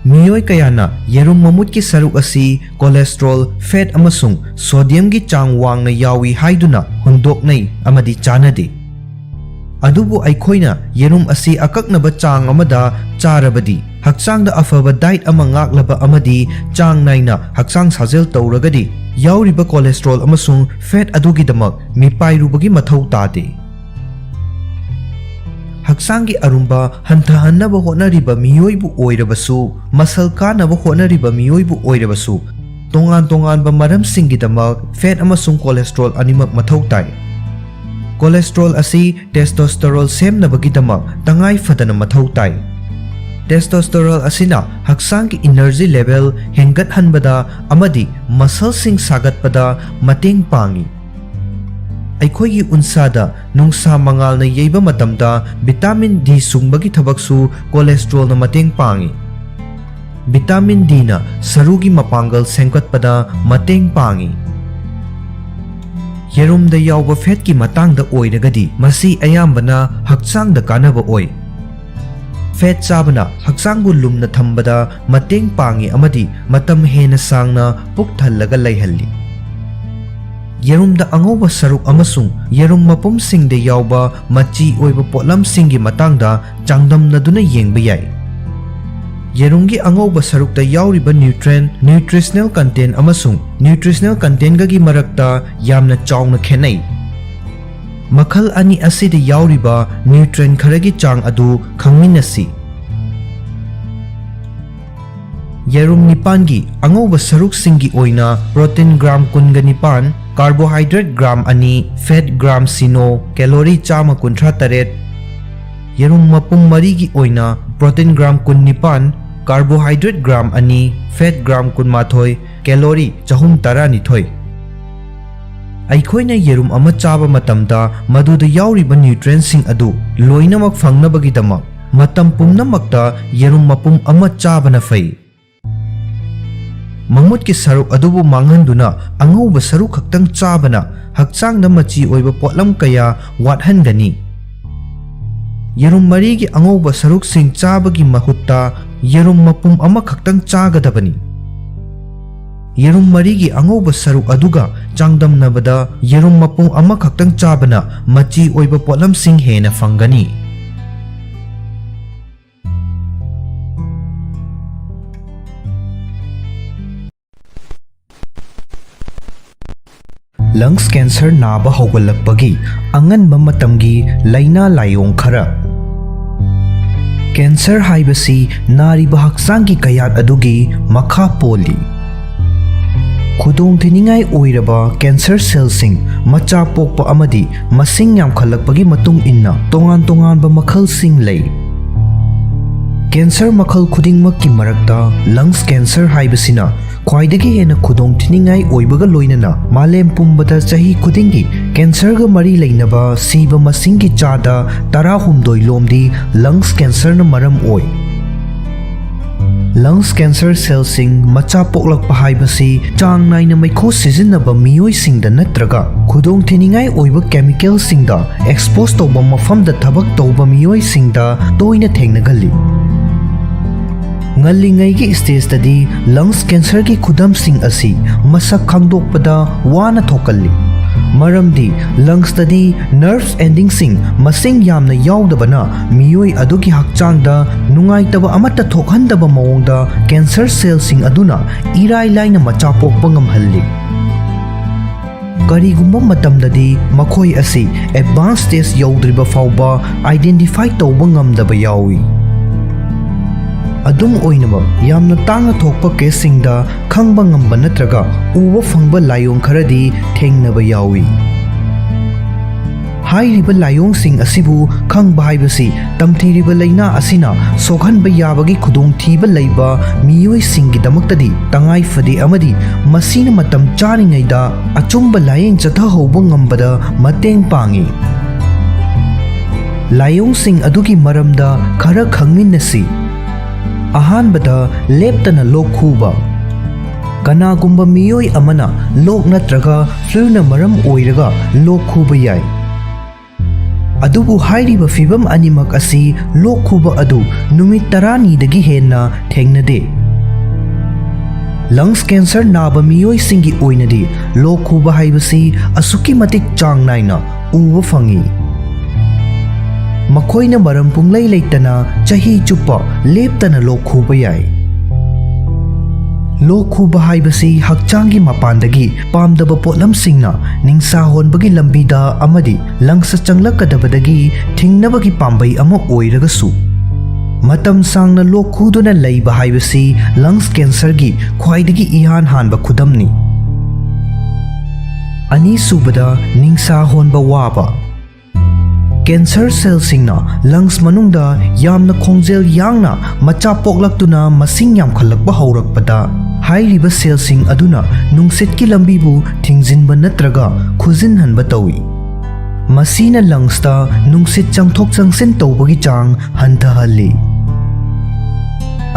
ꯃꯤꯑꯣꯏ ꯀꯌꯥꯅ ꯌꯦꯔꯨꯝ ꯃꯃꯨꯠꯀꯤ ꯁꯔꯨꯛ ꯑꯁꯤ cholesterol, fat ꯑꯃꯁꯨꯡ sodiumꯒꯤ ꯆꯥꯡ ꯋꯥꯡꯅ ꯌꯥꯎꯏ ꯍꯥꯏꯗꯨꯅ ꯍꯨꯟꯗꯣꯛꯅꯩ ꯑꯃꯗꯤ ꯆꯥꯅꯗꯦ꯫ ꯑꯗꯨꯕꯨ ꯑꯩꯈꯣꯏꯅ ꯌꯦꯔꯨꯝ ꯑꯁꯤ ꯑꯀꯛꯅꯕ ꯆꯥꯡ ꯑꯃꯗ ꯆꯥꯔꯕꯗꯤ, ꯍꯛꯆꯥꯡꯗ ꯑꯐꯕ diet ꯑꯃ ꯉꯥꯛꯂꯕ ꯑꯃꯗꯤ ꯆꯥꯡ ꯅꯥꯏꯅ ꯍꯛꯆꯥꯡ ꯁꯥꯖꯦꯜ ꯇꯧꯔꯒꯗꯤ, ꯌꯥꯎꯔꯤꯕ cholesterol ꯑꯃꯁꯨꯡ fat ꯑꯗꯨꯒꯤꯗꯃꯛ ꯃꯤꯄꯥꯏꯔꯨꯕꯒꯤ ꯃꯊꯧ ꯇꯥꯗꯦ꯫ ꯍꯛꯆꯥꯡꯒꯤ ꯑꯔꯨꯝꯕ ꯍꯟꯊꯍꯟꯅꯕ ꯍꯣꯠꯅꯔꯤꯕ ꯃꯤꯑꯣꯏꯕꯨ ꯑꯣꯏꯔꯕꯁꯨ, ꯃꯁꯜ ꯀꯥꯅꯕ ꯍꯣꯠꯅꯔꯤꯕ ꯃꯤꯑꯣꯏꯕꯨ ꯑꯣꯏꯔꯕꯁꯨ, ꯇꯣꯉꯥꯟ ꯇꯣꯉꯥꯟꯕ ꯃꯔꯝꯁꯤꯡꯒꯤꯗꯃꯛ fat ꯑꯃꯁꯨꯡ cholesterol ꯑꯅꯤꯃꯛ ꯃꯊꯧ ꯇꯥꯏ꯫ Cholesterol ꯑꯁꯤ testosterone ꯁꯦꯝꯅꯕꯒꯤꯗꯃꯛ ꯇꯉꯥꯏ ꯐꯗꯅ ꯃꯊꯧ ꯇꯥꯏ꯫ Testosterone ꯑꯁꯤꯅ ꯍꯛꯆꯥꯡꯒꯤ energy level ꯍꯦꯟꯒꯠꯍꯟꯕꯗ ꯑꯃꯗꯤ muscleꯁꯤꯡ ꯁꯥꯒꯠꯄꯗ ꯃꯇꯦꯡ ꯄꯥꯡꯏ꯫ ꯑꯩꯈꯣꯏꯒꯤ ꯎꯟꯁꯥꯗ ꯅꯨꯡꯁꯥ ꯃꯉꯥꯜꯅ ꯌꯩꯕ ꯃꯇꯝꯗ vitamin D ꯁꯨꯡꯕꯒꯤ ꯊꯕꯛꯁꯨ cholesterolꯅ ꯃꯇꯦꯡ ꯄꯥꯡꯏ꯫ Vitamin Dꯅ ꯁꯔꯨꯒꯤ ꯃꯄꯥꯡꯒꯜ ꯁꯦꯝꯒꯠꯄꯗ ꯃꯇꯦꯡ ꯄꯥꯡꯏ꯫ ꯌꯦꯔꯨꯝꯗ ꯌꯥꯎꯕ fatꯀꯤ ꯃꯇꯥꯡꯗ ꯑꯣꯏꯔꯒꯗꯤ, ꯃꯁꯤ ꯑꯌꯥꯝꯕꯅ ꯍꯛꯆꯥꯡꯗ ꯀꯥꯟꯅꯕ ꯑꯣꯏ꯫ ꯐꯦꯠ ꯆꯥꯕꯅ ꯍꯛꯆꯥꯡꯕꯨ ꯂꯨꯝꯅ ꯊꯝꯕꯗ ꯃꯇꯦꯡ ꯄꯥꯡꯏ ꯑꯃꯗꯤ ꯃꯇꯝ ꯍꯦꯟꯅ ꯁꯥꯡꯅ ꯄꯨꯛ ꯊꯜꯂꯒ ꯂꯩꯍꯜꯂꯤ꯫ ꯌꯦꯔꯨꯝꯗ ꯑꯉꯧꯕ ꯁꯔꯨꯛ ꯑꯃꯁꯨꯡ ꯌꯦꯔꯨꯝ ꯃꯄꯨꯝꯁꯤꯡꯗ ꯌꯥꯎꯕ ꯃꯆꯤ ꯑꯣꯏꯕ ꯄꯣꯠꯂꯝꯁꯤꯡꯒꯤ ꯃꯇꯥꯡꯗ ꯆꯥꯡꯗꯝꯅꯗꯨꯅ ꯌꯦꯡꯕ ꯌꯥꯏ꯫ ꯌꯦꯔꯨꯝꯒꯤ ꯑꯉꯧꯕ ꯁꯔꯨꯛꯇ ꯌꯥꯎꯔꯤꯕ nutrient, nutritional content ꯑꯃꯁꯨꯡ nutritional contentꯒꯒꯤ ꯃꯔꯛꯇ ꯌꯥꯝꯅ ꯆꯥꯎꯅ ꯈꯦꯠꯅꯩ꯫ ꯃꯈꯜ ꯑꯅꯤ ꯑꯁꯤꯗ ꯌꯥꯎꯔꯤꯕ nutrient ꯈꯔꯒꯤ ꯆꯥꯡ ꯑꯗꯨ ꯈꯪꯃꯤꯟꯅꯁꯤ꯫ ꯌꯦꯔꯨꯝ ꯅꯤꯄꯥꯟꯒꯤ ꯑꯉꯧꯕ ꯁꯔꯨꯛꯁꯤꯡꯒꯤ ꯑꯣꯏꯅ protein gram ꯀꯨꯟꯒ ꯅꯤꯄꯥꯟ, carbohydrate gram ꯑꯅꯤ, fat gram ꯁꯤꯅꯣ, calorie ꯆꯥꯝꯃ ꯀꯨꯟꯊ꯭ꯔꯥ ꯇꯔꯦꯠ꯫ ꯌꯦꯔꯨꯝ ꯃꯄꯨꯝ ꯃꯔꯤꯒꯤ ꯑꯣꯏꯅ protein gram ꯀꯨꯟ ꯅꯤꯄꯥꯟ, carbohydrate gram ꯑꯅꯤ, fat gram ꯀꯨꯟꯃꯥꯊꯣꯏ, calorie ꯆꯍꯨꯝ ꯇꯔꯥꯅꯤꯊꯣꯏ꯫ ꯑꯩꯈꯣꯏꯅ ꯌꯦꯔꯨꯝ ꯑꯃ ꯆꯥꯕ ꯃꯇꯝꯗ ꯃꯗꯨꯗ ꯌꯥꯎꯔꯤꯕ nutrientꯁꯤꯡ ꯑꯗꯨ ꯂꯣꯏꯅꯃꯛ ꯐꯪꯅꯕꯒꯤꯗꯃꯛ ꯃꯇꯝ ꯄꯨꯝꯅꯃꯛꯇ ꯌꯦꯔꯨꯝ ꯃꯄꯨꯝ ꯑꯃ ꯆꯥꯕꯅ ꯐꯩ꯫ ꯃꯃꯨꯠꯀꯤ ꯁꯔꯨꯛ ꯑꯗꯨꯕꯨ ꯃꯥꯡꯍꯟꯗꯨꯅ ꯑꯉꯧꯕ ꯁꯔꯨꯛ ꯈꯛꯇꯪ ꯆꯥꯕꯅ ꯍꯛꯆꯥꯡꯗ ꯃꯆꯤ ꯑꯣꯏꯕ ꯄꯣꯠꯂꯝ ꯀꯌꯥ ꯋꯥꯠꯍꯟꯒꯅꯤ꯫ ꯌꯦꯔꯨꯝ ꯃꯔꯤꯒꯤ ꯑꯉꯧꯕ ꯁꯔꯨꯛꯁꯤꯡ ꯆꯥꯕꯒꯤ ꯃꯍꯨꯠꯇ ꯌꯦꯔꯨꯝ ꯃꯄꯨꯝ ꯑꯃꯈꯛꯇꯪ ꯆꯥꯒꯗꯕꯅꯤ꯫ ꯌꯦꯔꯨꯝ ꯃꯔꯤꯒꯤ ꯑꯉꯧꯕ ꯁꯔꯨꯛ ꯑꯗꯨꯒ ꯆꯥꯡꯗꯝꯅꯕꯗ ꯌꯦꯔꯨꯝ ꯃꯄꯨꯝ ꯑꯃꯈꯛꯇꯪ ꯆꯥꯕꯅ ꯃꯆꯤ ꯑꯣꯏꯕ ꯄꯣꯠꯂꯝꯁꯤꯡ ꯍꯦꯟꯅ ꯐꯪꯒꯅꯤ꯫ Lungs cancer ꯅꯥꯕ ꯍꯧꯒꯠꯂꯛꯄꯒꯤ ꯑꯉꯟꯕ ꯃꯇꯝꯒꯤ ꯂꯥꯏꯅꯥ ꯂꯥꯏꯑꯣꯡ ꯈꯔ꯫ Cancer ꯍꯥꯏꯕꯁꯤ ꯅꯥꯔꯤꯕ ꯍꯛꯆꯥꯡꯒꯤ ꯀꯌꯥꯠ ꯑꯗꯨꯒꯤ ꯃꯈꯥ ꯄꯣꯜꯂꯤ꯫ ꯈꯨꯗꯣꯡꯊꯤꯅꯤꯡꯉꯥꯏ ꯑꯣꯏꯔꯕ cancer cellꯁꯤꯡ ꯃꯆꯥ ꯄꯣꯛꯄ ꯑꯃꯗꯤ ꯃꯁꯤꯡ ꯌꯥꯝꯈꯠꯂꯛꯄꯒꯤ ꯃꯇꯨꯡ ꯏꯟꯅ ꯇꯣꯉꯥꯟ ꯇꯣꯉꯥꯟꯕ ꯃꯈꯜꯁꯤꯡ ꯂꯩ꯫ Cancer ꯃꯈꯜ ꯈꯨꯗꯤꯡꯃꯛꯀꯤ ꯃꯔꯛꯇ lungs cancer ꯍꯥꯏꯕꯁꯤꯅ ꯈ꯭ꯋꯥꯏꯗꯒꯤ ꯍꯦꯟꯅ ꯈꯨꯗꯣꯡꯊꯤꯅꯤꯡꯉꯥꯏ ꯑꯣꯏꯕꯒ ꯂꯣꯏꯅꯅ ꯃꯥꯂꯦꯝ ꯄꯨꯝꯕꯗ ꯆꯍꯤ ꯈꯨꯗꯤꯡꯒꯤ cancerꯒ ꯃꯔꯤ ꯂꯩꯅꯕ ꯁꯤꯕ ꯃꯁꯤꯡꯒꯤ ꯆꯥꯗ ꯇꯔꯥꯍꯨꯝꯗꯣꯏ ꯂꯣꯝꯗꯤ lungs cancerꯅ ꯃꯔꯝ ꯑꯣꯏ꯫ Lungs cancer cellꯁꯤꯡ ꯃꯆꯥ ꯄꯣꯛꯂꯛꯄ ꯍꯥꯏꯕꯁꯤ ꯆꯥꯡ ꯅꯥꯏꯅ ꯃꯩꯈꯨ ꯁꯤꯖꯤꯟꯅꯕ ꯃꯤꯑꯣꯏꯁꯤꯡꯗ ꯅꯠꯇ꯭ꯔꯒ ꯈꯨꯗꯣꯡꯊꯤꯅꯤꯡꯉꯥꯏ ꯑꯣꯏꯕ chemicalꯁꯤꯡꯗ expose ꯇꯧꯕ ꯃꯐꯝꯗ ꯊꯕꯛ ꯇꯧꯕ ꯃꯤꯑꯣꯏꯁꯤꯡꯗ ꯇꯣꯏꯅ ꯊꯦꯡꯅꯒꯜꯂꯤ꯫ ꯉꯜꯂꯤꯉꯩꯒꯤ stageꯇꯗꯤ lungs cancerꯒꯤ ꯈꯨꯗꯝꯁꯤꯡ ꯑꯁꯤ ꯃꯁꯛ ꯈꯪꯗꯣꯛꯄꯗ ꯋꯥꯅ ꯊꯣꯛꯀꯜꯂꯤ꯫ ꯃꯔꯝꯗꯤ lungsꯇꯗꯤ nerve endingꯁꯤꯡ ꯃꯁꯤꯡ ꯌꯥꯝꯅ ꯌꯥꯎꯗꯕꯅ ꯃꯤꯑꯣꯏ ꯑꯗꯨꯒꯤ ꯍꯛꯆꯥꯡꯗ ꯅꯨꯡꯉꯥꯏꯇꯕ ꯑꯃꯠꯇ ꯊꯣꯛꯍꯟꯗꯕ ꯃꯑꯣꯡꯗ cancer cellꯁꯤꯡ ꯑꯗꯨꯅ ꯏꯔꯥꯏ ꯂꯥꯏꯅ ꯃꯆꯥ ꯄꯣꯛꯄ ꯉꯝꯍꯜꯂꯤ꯫ ꯀꯔꯤꯒꯨꯝꯕ ꯃꯇꯝꯗꯗꯤ ꯃꯈꯣꯏ ꯑꯁꯤ advanced stage ꯌꯧꯗ꯭ꯔꯤꯕ ꯐꯥꯎꯕ identify ꯇꯧꯕ ꯉꯝꯗꯕ ꯌꯥꯎꯏ꯫ ꯑꯗꯨꯝ ꯑꯣꯏꯅꯃꯛ, ꯌꯥꯝꯅ ꯇꯥꯡꯅ ꯊꯣꯛꯄ caseꯁꯤꯡꯗ ꯈꯪꯕ ꯉꯝꯕ ꯅꯠꯇ꯭ꯔꯒ ꯎꯕ ꯐꯪꯕ ꯂꯥꯏꯑꯣꯡ ꯈꯔꯗꯤ ꯊꯦꯡꯅꯕ ꯌꯥꯎꯏ꯫ ꯍꯥꯏꯔꯤꯕ ꯂꯥꯏꯑꯣꯡꯁꯤꯡ ꯑꯁꯤꯕꯨ ꯈꯪꯕ ꯍꯥꯏꯕꯁꯤ ꯇꯝꯊꯤꯔꯤꯕ ꯂꯥꯏꯅꯥ ꯑꯁꯤꯅ ꯁꯣꯛꯍꯟꯕ ꯌꯥꯕꯒꯤ ꯈꯨꯗꯣꯡꯊꯤꯕ ꯂꯩꯕ ꯃꯤꯑꯣꯏꯁꯤꯡꯒꯤꯗꯃꯛꯇꯗꯤ ꯇꯉꯥꯏ ꯐꯗꯦ, ꯑꯃꯗꯤ ꯃꯁꯤꯅ ꯃꯇꯝ ꯆꯥꯔꯤꯉꯩꯗ ꯑꯆꯨꯝꯕ ꯂꯥꯌꯦꯡ ꯆꯠꯊꯍꯧꯕ ꯉꯝꯕꯗ ꯃꯇꯦꯡ ꯄꯥꯡꯏ꯫ ꯂꯥꯏꯑꯣꯡꯁꯤꯡ ꯑꯗꯨꯒꯤ ꯃꯔꯝꯗ ꯈꯔ ꯈꯪꯃꯤꯟꯅꯁꯤ꯫ ꯑꯍꯥꯟꯕꯗ, ꯂꯦꯞꯇꯅ ꯂꯣꯛ ꯈꯨꯕ꯫ ꯀꯅꯥꯒꯨꯝꯕ ꯃꯤꯑꯣꯏ ꯑꯃꯅ ꯂꯣꯛ ꯅꯠꯇ꯭ꯔꯒ fluꯅ ꯃꯔꯝ ꯑꯣꯏꯔꯒ ꯂꯣꯛ ꯈꯨꯕ ꯌꯥꯏ꯫ ꯑꯗꯨꯕꯨ ꯍꯥꯏꯔꯤꯕ ꯐꯤꯚꯝ ꯑꯅꯤꯃꯛ ꯑꯁꯤ ꯂꯣꯛ ꯈꯨꯕ ꯑꯗꯨ ꯅꯨꯃꯤꯠ ꯇꯔꯥꯅꯤꯗꯒꯤ ꯍꯦꯟꯅ ꯊꯦꯡꯅꯗꯦ꯫ Lungs cancer ꯅꯥꯕ ꯃꯤꯑꯣꯏꯁꯤꯡꯒꯤ ꯑꯣꯏꯅꯗꯤ ꯂꯣꯛ ꯈꯨꯕ ꯍꯥꯏꯕꯁꯤ ꯑꯁꯨꯛꯀꯤ ꯃꯇꯤꯛ ꯆꯥꯡ ꯅꯥꯏꯅ ꯎꯕ ꯐꯪꯏ꯫ ꯃꯈꯣꯏꯅ ꯃꯔꯝ ꯄꯨꯡꯂꯩ ꯂꯩꯇꯅ ꯆꯍꯤ ꯆꯨꯞꯄ ꯂꯦꯞꯇꯅ ꯂꯣꯛ ꯈꯨꯕ ꯌꯥꯏ꯫ ꯂꯣꯛ ꯈꯨꯕ ꯍꯥꯏꯕꯁꯤ ꯍꯛꯆꯥꯡꯒꯤ ꯃꯄꯥꯟꯗꯒꯤ ꯄꯥꯝꯗꯕ ꯄꯣꯠꯂꯝꯁꯤꯡꯅ ꯅꯤꯡꯁꯥ ꯍꯣꯟꯕꯒꯤ ꯂꯝꯕꯤꯗ ꯑꯃꯗꯤ lungsꯇ ꯆꯪꯂꯛꯀꯗꯕꯗꯒꯤ ꯊꯤꯡꯅꯕꯒꯤ ꯄꯥꯝꯕꯩ ꯑꯃ ꯑꯣꯏꯔꯒꯁꯨ, ꯃꯇꯝ ꯁꯥꯡꯅ ꯂꯣꯛ ꯈꯨꯗꯨꯅ ꯂꯩꯕ ꯍꯥꯏꯕꯁꯤ lungs cancerꯒꯤ ꯈ꯭ꯋꯥꯏꯗꯒꯤ ꯏꯍꯥꯟ ꯍꯥꯟꯕ ꯈꯨꯗꯝꯅꯤ꯫ ꯑꯅꯤꯁꯨꯕꯗ, ꯅꯤꯡꯁꯥ ꯍꯣꯟꯕ ꯋꯥꯕ꯫ Cancer cellꯁꯤꯡꯅ lungs ꯃꯅꯨꯡꯗ ꯌꯥꯝꯅ ꯈꯣꯡꯖꯦꯜ ꯌꯥꯡꯅ ꯃꯆꯥ ꯄꯣꯛꯂꯛꯇꯨꯅ ꯃꯁꯤꯡ ꯌꯥꯝꯈꯠꯂꯛꯄ ꯍꯧꯔꯛꯄꯗ, ꯍꯥꯏꯔꯤꯕ cellꯁꯤꯡ ꯑꯗꯨꯅ ꯅꯨꯡꯁꯤꯠꯀꯤ ꯂꯝꯕꯤꯕꯨ ꯊꯤꯡꯖꯤꯟꯕ ꯅꯠꯇ꯭ꯔꯒ ꯈꯨꯖꯤꯟꯍꯟꯕ ꯇꯧꯏ꯫ ꯃꯁꯤꯅ lungsꯇ ꯅꯨꯡꯁꯤꯠ ꯆꯪꯊꯣꯛ ꯆꯪꯁꯤꯟ ꯇꯧꯕꯒꯤ ꯆꯥꯡ ꯍꯟꯊꯍꯜꯂꯤ꯫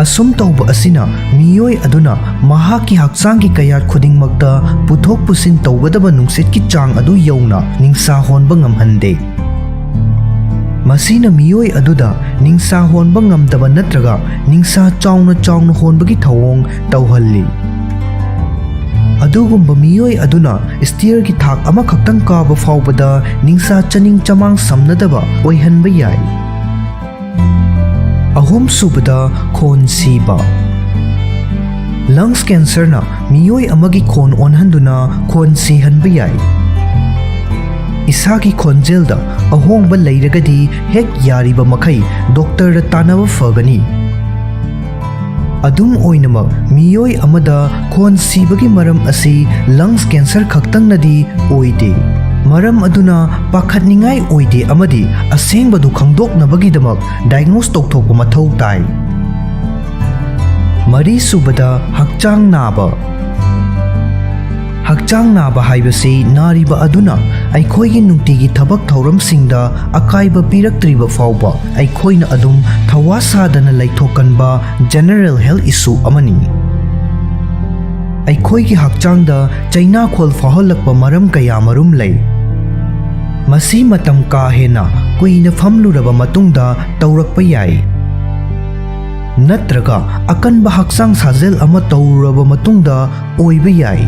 ꯑꯁꯨꯝ ꯇꯧꯕ ꯑꯁꯤꯅ ꯃꯤꯑꯣꯏ ꯑꯗꯨꯅ ꯃꯍꯥꯛꯀꯤ ꯍꯛꯆꯥꯡꯒꯤ ꯀꯌꯥꯠ ꯈꯨꯗꯤꯡꯃꯛꯇ ꯄꯨꯊꯣꯛ ꯄꯨꯁꯤꯟ ꯇꯧꯒꯗꯕ ꯅꯨꯡꯁꯤꯠꯀꯤ ꯆꯥꯡ ꯑꯗꯨ ꯌꯧꯅ ꯅꯤꯡꯁꯥ ꯍꯣꯟꯕ ꯉꯝꯍꯟꯗꯦ꯫ ꯃꯁꯤꯅ ꯃꯤꯑꯣꯏ ꯑꯗꯨꯗ ꯅꯤꯡꯁꯥ ꯍꯣꯟꯕ ꯉꯝꯗꯕ ꯅꯠꯇ꯭ꯔꯒ ꯅꯤꯡꯁꯥ ꯆꯥꯎꯅ ꯆꯥꯎꯅ ꯍꯣꯟꯕꯒꯤ ꯊꯧꯑꯣꯡ ꯇꯧꯍꯜꯂꯤ꯫ ꯑꯗꯨꯒꯨꯝꯕ ꯃꯤꯑꯣꯏ ꯑꯗꯨꯅ ꯁ꯭ꯇꯤꯌꯔꯒꯤ ꯊꯥꯛ ꯑꯃꯈꯛꯇꯪ ꯀꯥꯕ ꯐꯥꯎꯕꯗ ꯅꯤꯡꯁꯥ ꯆꯅꯤꯡ ꯆꯃꯥꯡ ꯁꯝꯅꯗꯕ ꯑꯣꯏꯍꯟꯕ ꯌꯥꯏ꯫ ꯑꯍꯨꯝꯁꯨꯕꯗ, ꯈꯣꯟ ꯁꯤꯕ꯫ ꯂꯪꯁ ꯀꯦꯟꯁꯔꯅ ꯃꯤꯑꯣꯏ ꯑꯃꯒꯤ ꯈꯣꯟ ꯑꯣꯟꯍꯟꯗꯨꯅ ꯈꯣꯟ ꯁꯤꯍꯟꯕ ꯌꯥꯏ꯫ ꯏꯁꯥꯒꯤ ꯈꯣꯟꯖꯦꯜꯗ ꯑꯍꯣꯡꯕ ꯂꯩꯔꯒꯗꯤ ꯍꯦꯛ ꯌꯥꯔꯤꯕ ꯃꯈꯩ ꯗꯣꯛꯇꯔꯗ ꯇꯥꯟꯅꯕ ꯐꯒꯅꯤ꯫ ꯑꯗꯨꯝ ꯑꯣꯏꯅꯃꯛ, ꯃꯤꯑꯣꯏ ꯑꯃꯗ ꯈꯣꯟ ꯁꯤꯕꯒꯤ ꯃꯔꯝ ꯑꯁꯤ ꯂꯪꯁ ꯀꯦꯟꯁꯔ ꯈꯛꯇꯪꯅꯗꯤ ꯑꯣꯏꯗꯦ꯫ ꯃꯔꯝ ꯑꯗꯨꯅ ꯄꯥꯈꯠꯅꯤꯡꯉꯥꯏ ꯑꯣꯏꯗꯦ ꯑꯃꯗꯤ ꯑꯁꯦꯡꯕꯗꯨ ꯈꯪꯗꯣꯛꯅꯕꯒꯤꯗꯃꯛ ꯗꯥꯏꯒꯅꯣꯁ ꯇꯧꯊꯣꯛꯄ ꯃꯊꯧ ꯇꯥꯏ꯫ ꯃꯔꯤꯁꯨꯕꯗ, ꯍꯛꯆꯥꯡ ꯅꯥꯕ꯫ ꯍꯛꯆꯥꯡ ꯅꯥꯕ ꯍꯥꯏꯕꯁꯤ ꯅꯥꯔꯤꯕ ꯑꯗꯨꯅ ꯑꯩꯈꯣꯏꯒꯤ ꯅꯨꯡꯇꯤꯒꯤ ꯊꯕꯛ ꯊꯧꯔꯝꯁꯤꯡꯗ ꯑꯀꯥꯏꯕ ꯄꯤꯔꯛꯇ꯭ꯔꯤꯕ ꯐꯥꯎꯕ ꯑꯩꯈꯣꯏꯅ ꯑꯗꯨꯝ ꯊꯋꯥ ꯁꯥꯗꯅ ꯂꯩꯊꯣꯛꯀꯟꯕ ꯖꯦꯅꯔꯦꯜ ꯍꯦꯜꯊ ꯏꯁꯨ ꯑꯃꯅꯤ꯫ ꯑꯩꯈꯣꯏꯒꯤ ꯍꯛꯆꯥꯡꯗ ꯆꯩꯅꯥꯈꯣꯜ ꯐꯥꯎꯍꯜꯂꯛꯄ ꯃꯔꯝ ꯀꯌꯥꯃꯔꯨꯝ ꯂꯩ꯫ ꯃꯁꯤ ꯃꯇꯝ ꯀꯥ ꯍꯦꯟꯅ ꯀꯨꯏꯅ ꯐꯝꯂꯨꯔꯕ ꯃꯇꯨꯡꯗ ꯇꯧꯔꯛꯄ ꯌꯥꯏ, ꯅꯠꯇ꯭ꯔꯒ ꯑꯀꯟꯕ ꯍꯛꯆꯥꯡ ꯁꯥꯖꯦꯜ ꯑꯃ ꯇꯧꯔꯨꯔꯕ ꯃꯇꯨꯡꯗ ꯑꯣꯏꯕ ꯌꯥꯏ꯫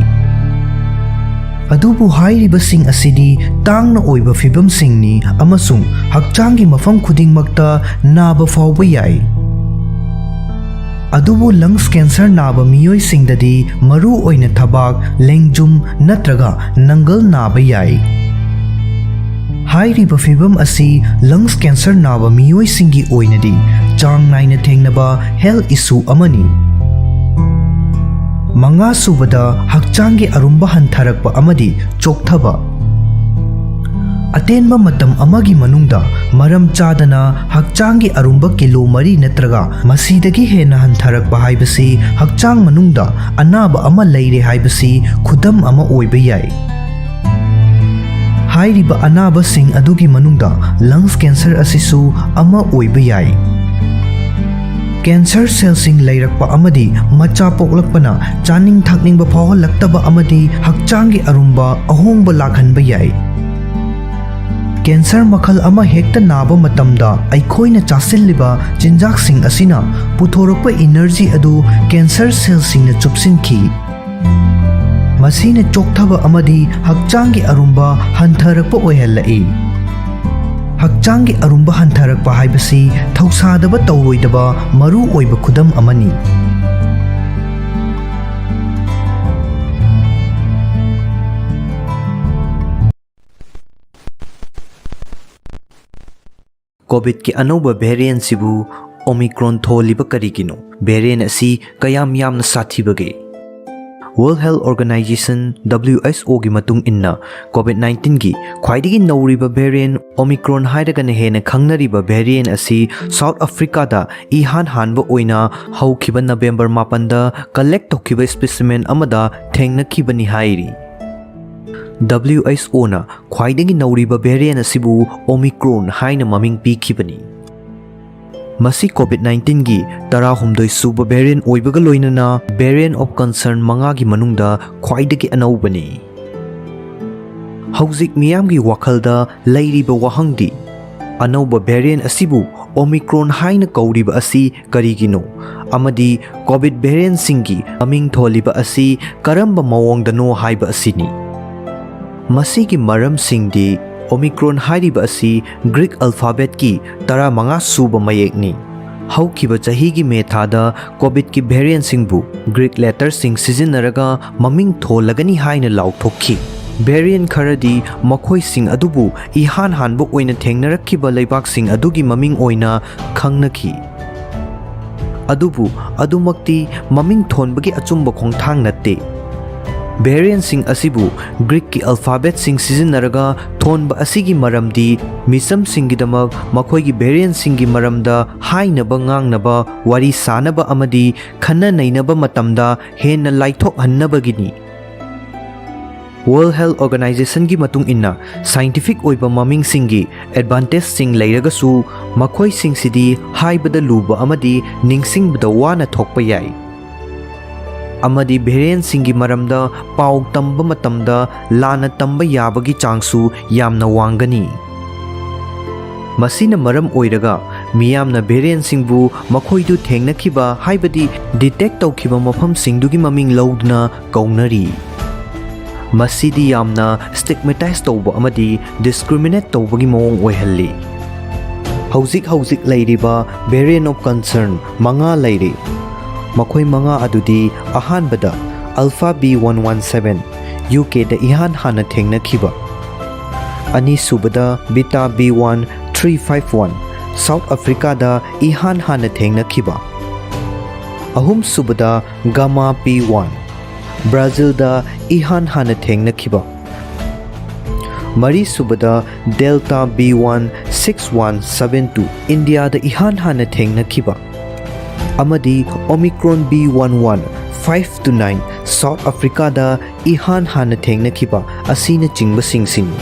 ꯑꯗꯨꯕꯨ ꯍꯥꯏꯔꯤꯕꯁꯤꯡ ꯑꯁꯤꯗꯤ ꯇꯥꯡꯅ ꯑꯣꯏꯕ ꯐꯤꯚꯝꯁꯤꯡꯅꯤ ꯑꯃꯁꯨꯡ ꯍꯛꯆꯥꯡꯒꯤ ꯃꯐꯝ ꯈꯨꯗꯤꯡꯃꯛꯇ ꯅꯥꯕ ꯐꯥꯎꯕ ꯌꯥꯏ꯫ ꯑꯗꯨꯕꯨ ꯂꯪꯁ ꯀꯦꯟꯁꯔ ꯅꯥꯕ ꯃꯤꯑꯣꯏꯁꯤꯡꯗꯗꯤ ꯃꯔꯨ ꯑꯣꯏꯅ ꯊꯕꯥꯛ, ꯂꯦꯡꯖꯨꯝ ꯅꯠꯇ꯭ꯔꯒ ꯅꯪꯒꯜ ꯅꯥꯕ ꯌꯥꯏ꯫ ꯍꯥꯏꯔꯤꯕ ꯐꯤꯚꯝ ꯑꯁꯤ ꯂꯪꯁ ꯀꯦꯟꯁꯔ ꯅꯥꯕ ꯃꯤꯑꯣꯏꯁꯤꯡꯒꯤ ꯑꯣꯏꯅꯗꯤ ꯆꯥꯡ ꯅꯥꯏꯅ ꯊꯦꯡꯅꯕ ꯍꯦꯜꯊ ꯏꯁꯨ ꯑꯃꯅꯤ꯫ ꯃꯉꯥꯁꯨꯕꯗ, ꯍꯛꯆꯥꯡꯒꯤ ꯑꯔꯨꯝꯕ ꯍꯟꯊꯔꯛꯄ ꯑꯃꯗꯤ ꯆꯣꯛꯊꯕ꯫ ꯑꯇꯦꯟꯕ ꯃꯇꯝ ꯑꯃꯒꯤ ꯃꯅꯨꯡꯗ ꯃꯔꯝ ꯆꯥꯗꯅ ꯍꯛꯆꯥꯡꯒꯤ ꯑꯔꯨꯝꯕ ꯀꯤꯂꯣ ꯃꯔꯤ ꯅꯠꯇ꯭ꯔꯒ ꯃꯁꯤꯗꯒꯤ ꯍꯦꯟꯅ ꯍꯟꯊꯔꯛꯄ ꯍꯥꯏꯕꯁꯤ ꯍꯛꯆꯥꯡ ꯃꯅꯨꯡꯗ ꯑꯅꯥꯕ ꯑꯃ ꯂꯩꯔꯦ ꯍꯥꯏꯕꯁꯤ ꯈꯨꯗꯝ ꯑꯃ ꯑꯣꯏꯕ ꯌꯥꯏ꯫ ꯍꯥꯏꯔꯤꯕ ꯑꯅꯥꯕꯁꯤꯡ ꯑꯗꯨꯒꯤ ꯃꯅꯨꯡꯗ ꯂꯪꯁ ꯀꯦꯟꯁꯔ ꯑꯁꯤꯁꯨ ꯑꯃ ꯑꯣꯏꯕ ꯌꯥꯏ꯫ Cancer cellꯁꯤꯡ ꯂꯩꯔꯛꯄ ꯑꯃꯗꯤ ꯃꯆꯥ ꯄꯣꯛꯂꯛꯄꯅ ꯆꯥꯅꯤꯡ ꯊꯛꯅꯤꯡꯕ ꯐꯥꯎꯍꯜꯂꯛꯇꯕ ꯑꯃꯗꯤ ꯍꯛꯆꯥꯡꯒꯤ ꯑꯔꯨꯝꯕ ꯑꯍꯣꯡꯕ ꯂꯥꯛꯍꯟꯕ ꯌꯥꯏ꯫ Cancer ꯃꯈꯜ ꯑꯃ ꯍꯦꯛꯇ ꯅꯥꯕ ꯃꯇꯝꯗ ꯑꯩꯈꯣꯏꯅ ꯆꯥꯁꯤꯜꯂꯤꯕ ꯆꯤꯟꯖꯥꯛꯁꯤꯡ ꯑꯁꯤꯅ ꯄꯨꯊꯣꯔꯛꯄ energy ꯑꯗꯨ cancer cellꯁꯤꯡꯅ ꯆꯨꯞꯁꯤꯟꯈꯤ꯫ ꯃꯁꯤꯅ ꯆꯣꯛꯊꯕ ꯑꯃꯗꯤ ꯍꯛꯆꯥꯡꯒꯤ ꯑꯔꯨꯝꯕ ꯍꯟꯊꯔꯛꯄ ꯑꯣꯏꯍꯜꯂꯛꯏ꯫ ꯍꯛꯆꯥꯡꯒꯤ ꯑꯔꯨꯝꯕ ꯍꯟꯊꯔꯛꯄ ꯍꯥꯏꯕꯁꯤ ꯊꯧꯁꯥꯗꯕ ꯇꯧꯔꯣꯏꯗꯕ ꯃꯔꯨ ꯑꯣꯏꯕ ꯈꯨꯗꯝ ꯑꯃꯅꯤ꯫ COVIDꯀꯤ ꯑꯅꯧꯕ variantꯁꯤꯕꯨ Omicron ꯊꯣꯜꯂꯤꯕ ꯀꯔꯤꯒꯤꯅꯣ? Variant ꯑꯁꯤ ꯀꯌꯥꯝ ꯌꯥꯝꯅ ꯁꯥꯊꯤꯕꯒꯦ? World Health Organization, WHOꯒꯤ ꯃꯇꯨꯡ ꯏꯟꯅ, COVID nineteenꯒꯤ ꯈ꯭ꯋꯥꯏꯗꯒꯤ ꯅꯧꯔꯤꯕ variant Omicron ꯍꯥꯏꯔꯒꯅ ꯍꯦꯟꯅ ꯈꯪꯅꯔꯤꯕ variant ꯑꯁꯤ South Africaꯗ ꯏꯍꯥꯟ ꯍꯥꯟꯕ ꯑꯣꯏꯅ ꯍꯧꯈꯤꯕ November ꯃꯥꯄꯟꯗ collect ꯇꯧꯈꯤꯕ specimen ꯑꯃꯗ ꯊꯦꯡꯅꯈꯤꯕꯅꯤ ꯍꯥꯏꯔꯤ꯫ WHOꯅ ꯈ꯭ꯋꯥꯏꯗꯒꯤ ꯅꯧꯔꯤꯕ variant ꯑꯁꯤꯕꯨ Omicron ꯍꯥꯏꯅ ꯃꯃꯤꯡ ꯄꯤꯈꯤꯕꯅꯤ꯫ ꯃꯁꯤ COVID nineteenꯒꯤ ꯇꯔꯥꯍꯨꯝꯗꯣꯏ ꯁꯨꯕ variant ꯑꯣꯏꯕꯒ ꯂꯣꯏꯅꯅ variant of concern ꯃꯉꯥꯒꯤ ꯃꯅꯨꯡꯗ ꯈ꯭ꯋꯥꯏꯗꯒꯤ ꯑꯅꯧꯕꯅꯤ꯫ ꯍꯧꯖꯤꯛ ꯃꯤꯌꯥꯝꯒꯤ ꯋꯥꯈꯜꯗ ꯂꯩꯔꯤꯕ ꯋꯥꯍꯪꯗꯤ, ꯑꯅꯧꯕ variant ꯑꯁꯤꯕꯨ Omicron ꯍꯥꯏꯅ ꯀꯧꯔꯤꯕ ꯑꯁꯤ ꯀꯔꯤꯒꯤꯅꯣ? ꯑꯃꯗꯤ COVID variantꯁꯤꯡꯒꯤ ꯃꯃꯤꯡ ꯊꯣꯜꯂꯤꯕ ꯑꯁꯤ ꯀꯔꯝꯕ ꯃꯑꯣꯡꯗꯅꯣ ꯍꯥꯏꯕ ꯑꯁꯤꯅꯤ꯫ ꯃꯁꯤꯒꯤ ꯃꯔꯝꯁꯤꯡꯗꯤ, Omicron ꯍꯥꯏꯔꯤꯕ ꯑꯁꯤ Greek alphabetꯀꯤ ꯇꯔꯥꯃꯉꯥ ꯁꯨꯕ ꯃꯌꯦꯛꯅꯤ꯫ ꯍꯧꯈꯤꯕ ꯆꯍꯤꯒꯤ May ꯊꯥꯗ COVIDꯀꯤ variantꯁꯤꯡꯕꯨ Greek letterꯁꯤꯡ ꯁꯤꯖꯤꯟꯅꯔꯒ ꯃꯃꯤꯡ ꯊꯣꯜꯂꯒꯅꯤ ꯍꯥꯏꯅ ꯂꯥꯎꯊꯣꯛꯈꯤ꯫ Variant ꯈꯔꯗꯤ ꯃꯈꯣꯏꯁꯤꯡ ꯑꯗꯨꯕꯨ ꯏꯍꯥꯟ ꯍꯥꯟꯕ ꯑꯣꯏꯅ ꯊꯦꯡꯅꯔꯛꯈꯤꯕ ꯂꯩꯕꯥꯛꯁꯤꯡ ꯑꯗꯨꯒꯤ ꯃꯃꯤꯡ ꯑꯣꯏꯅ ꯈꯪꯅꯈꯤ꯫ ꯑꯗꯨꯕꯨ ꯑꯗꯨꯃꯛꯇꯤ ꯃꯃꯤꯡ ꯊꯣꯟꯕꯒꯤ ꯑꯆꯨꯝꯕ ꯈꯣꯡꯊꯥꯡ ꯅꯠꯇꯦ꯫ Variantꯁꯤꯡ ꯑꯁꯤꯕꯨ Greekꯀꯤ alphabetꯁꯤꯡ ꯁꯤꯖꯤꯟꯅꯔꯒ ꯊꯣꯟꯕ ꯑꯁꯤꯒꯤ ꯃꯔꯝꯗꯤ ꯃꯤꯆꯝꯁꯤꯡꯒꯤꯗꯃꯛ ꯃꯈꯣꯏꯒꯤ variantꯁꯤꯡꯒꯤ ꯃꯔꯝꯗ ꯍꯥꯏꯅꯕ, ꯉꯥꯡꯅꯕ, ꯋꯥꯔꯤ ꯁꯥꯅꯕ ꯑꯃꯗꯤ ꯈꯟꯅ ꯅꯩꯅꯕ ꯃꯇꯝꯗ ꯍꯦꯟꯅ ꯂꯥꯏꯊꯣꯛꯍꯟꯅꯕꯒꯤꯅꯤ꯫ World Health Organizationꯒꯤ ꯃꯇꯨꯡ ꯏꯟꯅ, scientific ꯑꯣꯏꯕ ꯃꯃꯤꯡꯁꯤꯡꯒꯤ advantageꯁꯤꯡ ꯂꯩꯔꯒꯁꯨ, ꯃꯈꯣꯏꯁꯤꯡꯁꯤꯗꯤ ꯍꯥꯏꯕꯗ ꯂꯨꯕ ꯑꯃꯗꯤ ꯅꯤꯡꯁꯤꯡꯕꯗ ꯋꯥꯅ ꯊꯣꯛꯄ ꯌꯥꯏ꯫ ꯑꯃꯗꯤ variantꯁꯤꯡꯒꯤ ꯃꯔꯝꯗ ꯄꯥꯎ ꯇꯝꯕ ꯃꯇꯝꯗ ꯂꯥꯟꯅ ꯇꯝꯕ ꯌꯥꯕꯒꯤ ꯆꯥꯡꯁꯨ ꯌꯥꯝꯅ ꯋꯥꯡꯒꯅꯤ꯫ ꯃꯁꯤꯅ ꯃꯔꯝ ꯑꯣꯏꯔꯒ ꯃꯤꯌꯥꯝꯅ variantꯁꯤꯡꯕꯨ ꯃꯈꯣꯏꯗꯨ ꯊꯦꯡꯅꯈꯤꯕ, ꯍꯥꯏꯕꯗꯤ detect ꯇꯧꯈꯤꯕ ꯃꯐꯝꯁꯤꯡꯗꯨꯒꯤ ꯃꯃꯤꯡ ꯂꯧꯗꯨꯅ ꯀꯧꯅꯔꯤ꯫ ꯃꯁꯤꯗꯤ ꯌꯥꯝꯅ stigmatize ꯇꯧꯕ ꯑꯃꯗꯤ discriminate ꯇꯧꯕꯒꯤ ꯃꯑꯣꯡ ꯑꯣꯏꯍꯜꯂꯤ꯫ ꯍꯧꯖꯤꯛ ꯍꯧꯖꯤꯛ ꯂꯩꯔꯤꯕ variant of concern ꯃꯉꯥ ꯂꯩꯔꯤ꯫ ꯃꯈꯣꯏ ꯃꯉꯥ ꯑꯗꯨꯗꯤ, ꯑꯍꯥꯟꯕꯗ, Alpha B one one seven, UKꯗ ꯏꯍꯥꯟ ꯍꯥꯟꯅ ꯊꯦꯡꯅꯈꯤꯕ꯫ ꯑꯅꯤꯁꯨꯕꯗ, Beta B one three five one, South Africaꯗ ꯏꯍꯥꯟ ꯍꯥꯟꯅ ꯊꯦꯡꯅꯈꯤꯕ꯫ ꯑꯍꯨꯝꯁꯨꯕꯗ, Gamma P one, Brazilꯗ ꯏꯍꯥꯟ ꯍꯥꯟꯅ ꯊꯦꯡꯅꯈꯤꯕ꯫ ꯃꯔꯤꯁꯨꯕꯗ, Delta B one six one seven two, ꯏꯟꯗꯤꯌꯥꯗ ꯏꯍꯥꯟ ꯍꯥꯟꯅ ꯊꯦꯡꯅꯈꯤꯕ꯫ ꯑꯃꯗꯤ Omicron B one one five two nine, South Africaꯗ ꯏꯍꯥꯟ ꯍꯥꯟꯅ ꯊꯦꯡꯅꯈꯤꯕ ꯑꯁꯤꯅꯆꯤꯡꯕꯁꯤꯡꯁꯤꯅꯤ꯫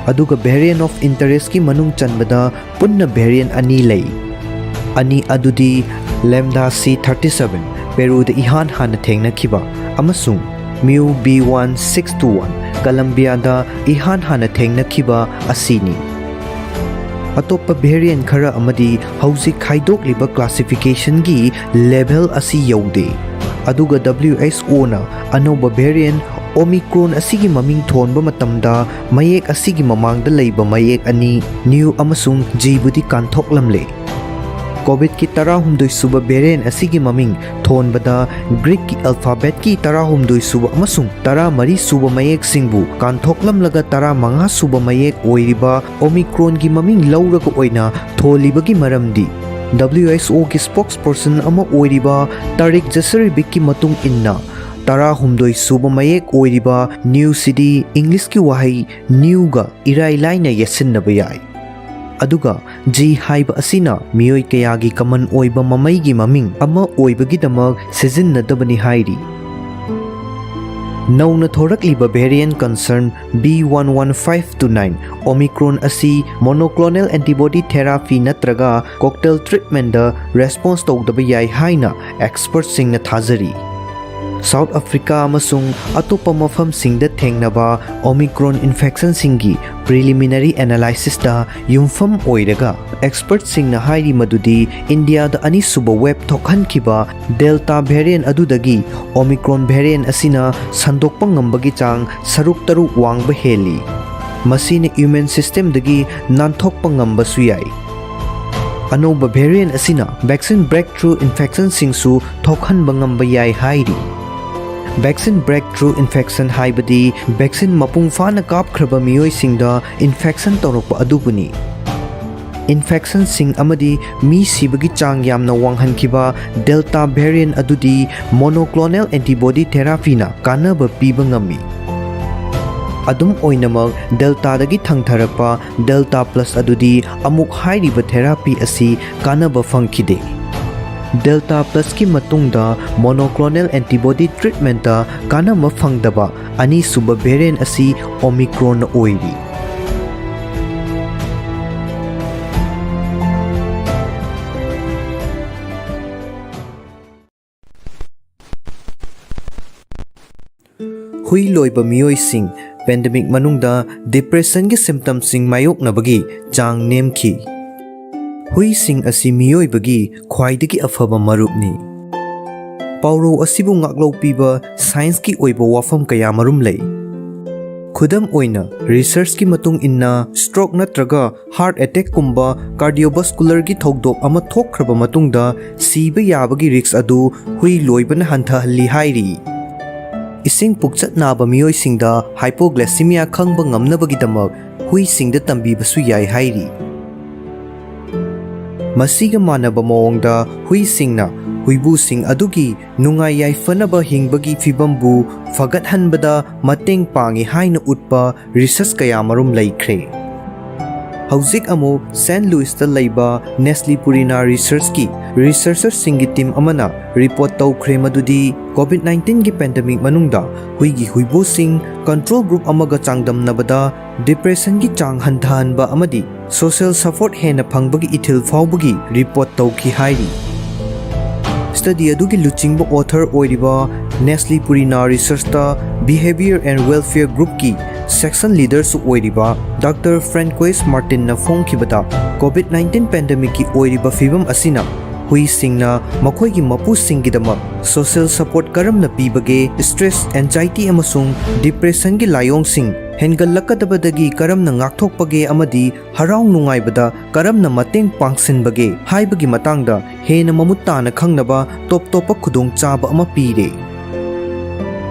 ꯑꯗꯨꯒ variant of interestꯀꯤ ꯃꯅꯨꯡ ꯆꯟꯕꯗ ꯄꯨꯟꯅ variant ꯑꯅꯤ ꯂꯩ꯫ ꯑꯅꯤ ꯑꯗꯨꯗꯤ Lambda C thirty seven, Peruꯗ ꯏꯍꯥꯟ ꯍꯥꯟꯅ ꯊꯦꯡꯅꯈꯤꯕ, ꯑꯃꯁꯨꯡ Mu B one six two one, Colombiaꯗ ꯏꯍꯥꯟ ꯍꯥꯟꯅ ꯊꯦꯡꯅꯈꯤꯕ ꯑꯁꯤꯅꯤ꯫ ꯑꯇꯣꯞꯄ variant ꯈꯔ ꯑꯃꯗꯤ ꯍꯧꯖꯤꯛ ꯈꯥꯏꯗꯣꯛꯂꯤꯕ classificationꯒꯤ level ꯑꯁꯤ ꯌꯧꯗꯦ꯫ ꯑꯗꯨꯒ WHOꯅ ꯑꯅꯧꯕ variant Omicron ꯑꯁꯤꯒꯤ ꯃꯃꯤꯡ ꯊꯣꯟꯕ ꯃꯇꯝꯗ ꯃꯌꯦꯛ ꯑꯁꯤꯒꯤ ꯃꯃꯥꯡꯗ ꯂꯩꯕ ꯃꯌꯦꯛ ꯑꯅꯤ, Nu ꯑꯃꯁꯨꯡ Gꯕꯨꯗꯤ ꯀꯥꯟꯊꯣꯛꯂꯝꯂꯦ꯫ COVIDꯀꯤ ꯇꯔꯥꯍꯨꯝꯗꯣꯏ ꯁꯨꯕ variant ꯑꯁꯤꯒꯤ ꯃꯃꯤꯡ ꯊꯣꯟꯕꯗ Greekꯀꯤ alphabetꯀꯤ ꯇꯔꯥꯍꯨꯝꯗꯣꯏ ꯁꯨꯕ ꯑꯃꯁꯨꯡ ꯇꯔꯥꯃꯔꯤ ꯁꯨꯕ ꯃꯌꯦꯛꯁꯤꯡꯕꯨ ꯀꯥꯟꯊꯣꯛꯂꯝꯂꯒ ꯇꯔꯥꯃꯉꯥ ꯁꯨꯕ ꯃꯌꯦꯛ ꯑꯣꯏꯔꯤꯕ Omicronꯒꯤ ꯃꯃꯤꯡ ꯂꯧꯔꯒ ꯑꯣꯏꯅ ꯊꯣꯜꯂꯤꯕꯒꯤ ꯃꯔꯝꯗꯤ, WHOꯒꯤ spokesperson ꯑꯃ ꯑꯣꯏꯔꯤꯕ Tariq Jasarevic ꯀꯤ ꯃꯇꯨꯡ ꯏꯟꯅ, ꯇꯔꯥꯍꯨꯝꯗꯣꯏ ꯁꯨꯕ ꯃꯌꯦꯛ ꯑꯣꯏꯔꯤꯕ Nuꯁꯤꯗꯤ Englishꯀꯤ ꯋꯥꯍꯩ newꯒ ꯏꯔꯥꯏ ꯂꯥꯏꯅ ꯌꯦꯠꯁꯤꯟꯅꯕ ꯌꯥꯏ꯫ ꯑꯗꯨꯒ G ꯍꯥꯏꯕ ꯑꯁꯤꯅ ꯃꯤꯑꯣꯏ ꯀꯌꯥꯒꯤ common ꯑꯣꯏꯕ ꯃꯃꯩꯒꯤ ꯃꯃꯤꯡ ꯑꯃ ꯑꯣꯏꯕꯒꯤꯗꯃꯛ ꯁꯤꯖꯤꯟꯅꯗꯕꯅꯤ ꯍꯥꯏꯔꯤ꯫ ꯅꯧꯅ ꯊꯣꯔꯛꯂꯤꯕ variant concern B one one five two nine Omicron ꯑꯁꯤ monoclonal antibody therapy ꯅꯠꯇ꯭ꯔꯒ cocktail treatmentꯗ response ꯇꯧꯗꯕ ꯌꯥꯏ ꯍꯥꯏꯅ expertꯁꯤꯡꯅ ꯊꯥꯖꯔꯤ꯫ South Africa ꯑꯃꯁꯨꯡ ꯑꯇꯣꯞꯄ ꯃꯐꯝꯁꯤꯡꯗ ꯊꯦꯡꯅꯕ Omicron infectionꯁꯤꯡꯒꯤ preliminary analysisꯇ ꯌꯨꯝꯐꯝ ꯑꯣꯏꯔꯒ, expertꯁꯤꯡꯅ ꯍꯥꯏꯔꯤ ꯃꯗꯨꯗꯤ ꯏꯟꯗꯤꯌꯥꯗ ꯑꯅꯤꯁꯨꯕ wave ꯊꯣꯛꯍꯟꯈꯤꯕ Delta variant ꯑꯗꯨꯗꯒꯤ Omicron variant ꯑꯁꯤꯅ ꯁꯟꯗꯣꯛꯄ ꯉꯝꯕꯒꯤ ꯆꯥꯡ ꯁꯔꯨꯛ ꯇꯔꯨꯛ ꯋꯥꯡꯕ ꯍꯦꯜꯂꯤ꯫ ꯃꯁꯤꯅ immune systemꯗꯒꯤ ꯅꯥꯟꯊꯣꯛꯄ ꯉꯝꯕꯁꯨ ꯌꯥꯏ꯫ ꯑꯅꯧꯕ variant ꯑꯁꯤꯅ vaccine breakthrough infectionꯁꯤꯡꯁꯨ ꯊꯣꯛꯍꯟꯕ ꯉꯝꯕ ꯌꯥꯏ ꯍꯥꯏꯔꯤ꯫ Vaccine breakthrough infection ꯍꯥꯏꯕꯗꯤ vaccine ꯃꯄꯨꯡ ꯐꯥꯅ ꯀꯥꯞꯈ꯭ꯔꯕ ꯃꯤꯑꯣꯏꯁꯤꯡꯗ infection ꯇꯧꯔꯛꯄ ꯑꯗꯨꯕꯨꯅꯤ꯫ Infectionꯁꯤꯡ ꯑꯃꯗꯤ ꯃꯤ ꯁꯤꯕꯒꯤ ꯆꯥꯡ ꯌꯥꯝꯅ ꯋꯥꯡꯍꯟꯈꯤꯕ Delta variant ꯑꯗꯨꯗꯤ monoclonal antibody therapyꯅ ꯀꯥꯟꯅꯕ ꯄꯤꯕ ꯉꯝꯃꯤ꯫ ꯑꯗꯨꯝ ꯑꯣꯏꯅꯃꯛ, Deltaꯗꯒꯤ ꯊꯪꯊꯔꯛꯄ Delta Plus ꯑꯗꯨꯗꯤ ꯑꯃꯨꯛ ꯍꯥꯏꯔꯤꯕ therapy ꯑꯁꯤ ꯀꯥꯟꯅꯕ ꯐꯪꯈꯤꯗꯦ꯫ Delta Plusꯀꯤ ꯃꯇꯨꯡꯗ monoclonal antibody treatmentꯇ ꯀꯥꯟꯅꯕ ꯐꯪꯗꯕ ꯑꯅꯤꯁꯨꯕ variant ꯑꯁꯤ Omicronꯅ ꯑꯣꯏꯔꯤ꯫ ꯍꯨꯏ ꯂꯣꯏꯕ ꯃꯤꯑꯣꯏꯁꯤꯡ pandemic ꯃꯅꯨꯡꯗ depressionꯒꯤ symptomꯁꯤꯡ ꯃꯥꯌꯣꯛꯅꯕꯒꯤ ꯆꯥꯡ ꯅꯦꯝꯈꯤ꯫ ꯍꯨꯏꯁꯤꯡ ꯑꯁꯤ ꯃꯤꯑꯣꯏꯕꯒꯤ ꯈ꯭ꯋꯥꯏꯗꯒꯤ ꯑꯐꯕ ꯃꯔꯨꯞꯅꯤ꯫ ꯄꯥꯎꯔꯧ ꯑꯁꯤꯕꯨ ꯉꯥꯛꯂꯧ ꯄꯤꯕ scienceꯀꯤ ꯑꯣꯏꯕ ꯋꯥꯐꯝ ꯀꯌꯥꯃꯔꯨꯝ ꯂꯩ꯫ ꯈꯨꯗꯝ ꯑꯣꯏꯅ, researchꯀꯤ ꯃꯇꯨꯡ ꯏꯟꯅ, stroke ꯅꯠꯇ꯭ꯔꯒ heart attackꯀꯨꯝꯕ cardiovascularꯒꯤ ꯊꯧꯗꯣꯛ ꯑꯃ ꯊꯣꯛꯈ꯭ꯔꯕ ꯃꯇꯨꯡꯗ ꯁꯤꯕ ꯌꯥꯕꯒꯤ risk ꯑꯗꯨ ꯍꯨꯏ ꯂꯣꯏꯕꯅ ꯍꯟꯊꯍꯜꯂꯤ ꯍꯥꯏꯔꯤ꯫ ꯏꯁꯤꯡ ꯄꯨꯛꯆꯠ ꯅꯥꯕ ꯃꯤꯑꯣꯏꯁꯤꯡꯗ hypoglycemia ꯈꯪꯕ ꯉꯝꯅꯕꯒꯤꯗꯃꯛ ꯍꯨꯏꯁꯤꯡꯗ ꯇꯝꯕꯤꯕꯁꯨ ꯌꯥꯏ ꯍꯥꯏꯔꯤ꯫ ꯃꯁꯤꯒ ꯃꯥꯟꯅꯕ ꯃꯑꯣꯡꯗ, ꯍꯨꯏꯁꯤꯡꯅ ꯍꯨꯏꯕꯨꯁꯤꯡ ꯑꯗꯨꯒꯤ ꯅꯨꯡꯉꯥꯏ ꯌꯥꯏꯐꯅꯕ ꯍꯤꯡꯕꯒꯤ ꯐꯤꯚꯝꯕꯨ ꯐꯒꯠꯍꯟꯕꯗ ꯃꯇꯦꯡ ꯄꯥꯡꯏ ꯍꯥꯏꯅ ꯎꯠꯄ research ꯀꯌꯥꯃꯔꯨꯝ ꯂꯩꯈ꯭ꯔꯦ꯫ ꯍꯧꯖꯤꯛ ꯑꯃꯨꯛ Saint Louisꯇ ꯂꯩꯕ Nestle Purina Researchꯀꯤ Researchersꯁꯤꯡꯒꯤ team ꯑꯃꯅ report ꯇꯧꯈ꯭ꯔꯦ ꯃꯗꯨꯗꯤ COVID nineteenꯒꯤ pandemic ꯃꯅꯨꯡꯗ ꯍꯨꯏꯒꯤ ꯍꯨꯏꯕꯨꯁꯤꯡ control group ꯑꯃꯒ ꯆꯥꯡꯗꯝꯅꯕꯗ depressionꯒꯤ ꯆꯥꯡ ꯍꯟꯊꯍꯟꯕ ꯑꯃꯗꯤ social support ꯍꯦꯟꯅ ꯐꯪꯕꯒꯤ ꯏꯊꯤꯜ ꯐꯥꯎꯕꯒꯤ report ꯇꯧꯈꯤ ꯍꯥꯏꯔꯤ꯫ Study ꯑꯗꯨꯒꯤ ꯂꯨꯆꯤꯡꯕ author ꯑꯣꯏꯔꯤꯕ Nestle Purina Researchꯇ Behavior and Welfare Groupꯀꯤ section leaderꯁꯨ ꯑꯣꯏꯔꯤꯕ Doctor Francois Martinꯅ ꯐꯣꯡꯈꯤꯕꯗ, COVID nineteenꯒꯤ pandemicꯀꯤ ꯑꯣꯏꯔꯤꯕ ꯐꯤꯕꯝ ꯑꯁꯤꯅ ꯍꯨꯏꯁꯤꯡꯅ ꯃꯈꯣꯏꯒꯤ ꯃꯄꯨꯁꯤꯡꯒꯤꯗꯃꯛ social support ꯀꯔꯝꯅ ꯄꯤꯕꯒꯦ, stress, anxiety ꯑꯃꯁꯨꯡ depressionꯒꯤ ꯂꯥꯏꯑꯣꯡꯁꯤꯡ ꯍꯦꯟꯒꯠꯂꯛꯀꯗꯕꯗꯒꯤ ꯀꯔꯝꯅ ꯉꯥꯛꯊꯣꯛꯄꯒꯦ ꯑꯃꯗꯤ ꯍꯔꯥꯎ ꯅꯨꯡꯉꯥꯏꯕꯗ ꯀꯔꯝꯅ ꯃꯇꯦꯡ ꯄꯥꯡꯁꯤꯟꯕꯒꯦ ꯍꯥꯏꯕꯒꯤ ꯃꯇꯥꯡꯗ ꯍꯦꯟꯅ ꯃꯃꯨꯠ ꯇꯥꯅ ꯈꯪꯅꯕ ꯇꯣꯞ ꯇꯣꯞꯄ ꯈꯨꯗꯣꯡꯆꯥꯕ ꯑꯃ ꯄꯤꯔꯦ꯫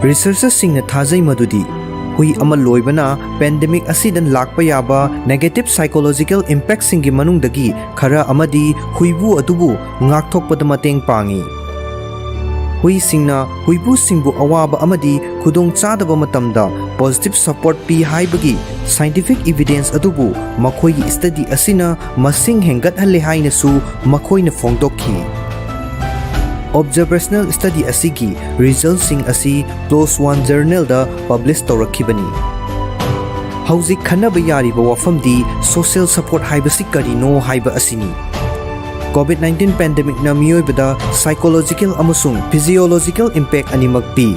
Researchersꯁꯤꯡꯅ ꯊꯥꯖꯩ ꯃꯗꯨꯗꯤ ꯍꯨꯏ ꯑꯃ ꯂꯣꯏꯕꯅ pandemic ꯑꯁꯤꯗ ꯂꯥꯛꯄ ꯌꯥꯕ negative psychological impactꯁꯤꯡꯒꯤ ꯃꯅꯨꯡꯗꯒꯤ ꯈꯔ ꯑꯃꯗꯤ ꯍꯨꯏꯕꯨ ꯑꯗꯨꯕꯨ ꯉꯥꯛꯊꯣꯛꯄꯗ ꯃꯇꯦꯡ ꯄꯥꯡꯏ꯫ ꯍꯨꯏꯁꯤꯡꯅ ꯍꯨꯏꯕꯨꯁꯤꯡꯕꯨ ꯑꯋꯥꯕ ꯑꯃꯗꯤ ꯈꯨꯗꯣꯡꯆꯥꯗꯕ ꯃꯇꯝꯗ positive support ꯄꯤ ꯍꯥꯏꯕꯒꯤ scientific evidence ꯑꯗꯨꯕꯨ ꯃꯈꯣꯏꯒꯤ study ꯑꯁꯤꯅ ꯃꯁꯤꯡ ꯍꯦꯟꯒꯠꯍꯜꯂꯦ ꯍꯥꯏꯅꯁꯨ ꯃꯈꯣꯏꯅ ꯐꯣꯡꯗꯣꯛꯈꯤ꯫ Observational study ꯑꯁꯤꯒꯤ resultꯁꯤꯡ ꯑꯁꯤ PLOS One journalꯗ publish ꯇꯧꯔꯛꯈꯤꯕꯅꯤ꯫ ꯍꯧꯖꯤꯛ ꯈꯟꯅꯕ ꯌꯥꯔꯤꯕ ꯋꯥꯐꯝꯗꯤ social support ꯍꯥꯏꯕꯁꯤ ꯀꯔꯤꯅꯣ ꯍꯥꯏꯕ ꯑꯁꯤꯅꯤ꯫ COVID nineteenꯒꯤ pandemicꯅ ꯃꯤꯑꯣꯏꯕꯗ psychological ꯑꯃꯁꯨꯡ physiological impact ꯑꯅꯤꯃꯛ ꯄꯤ꯫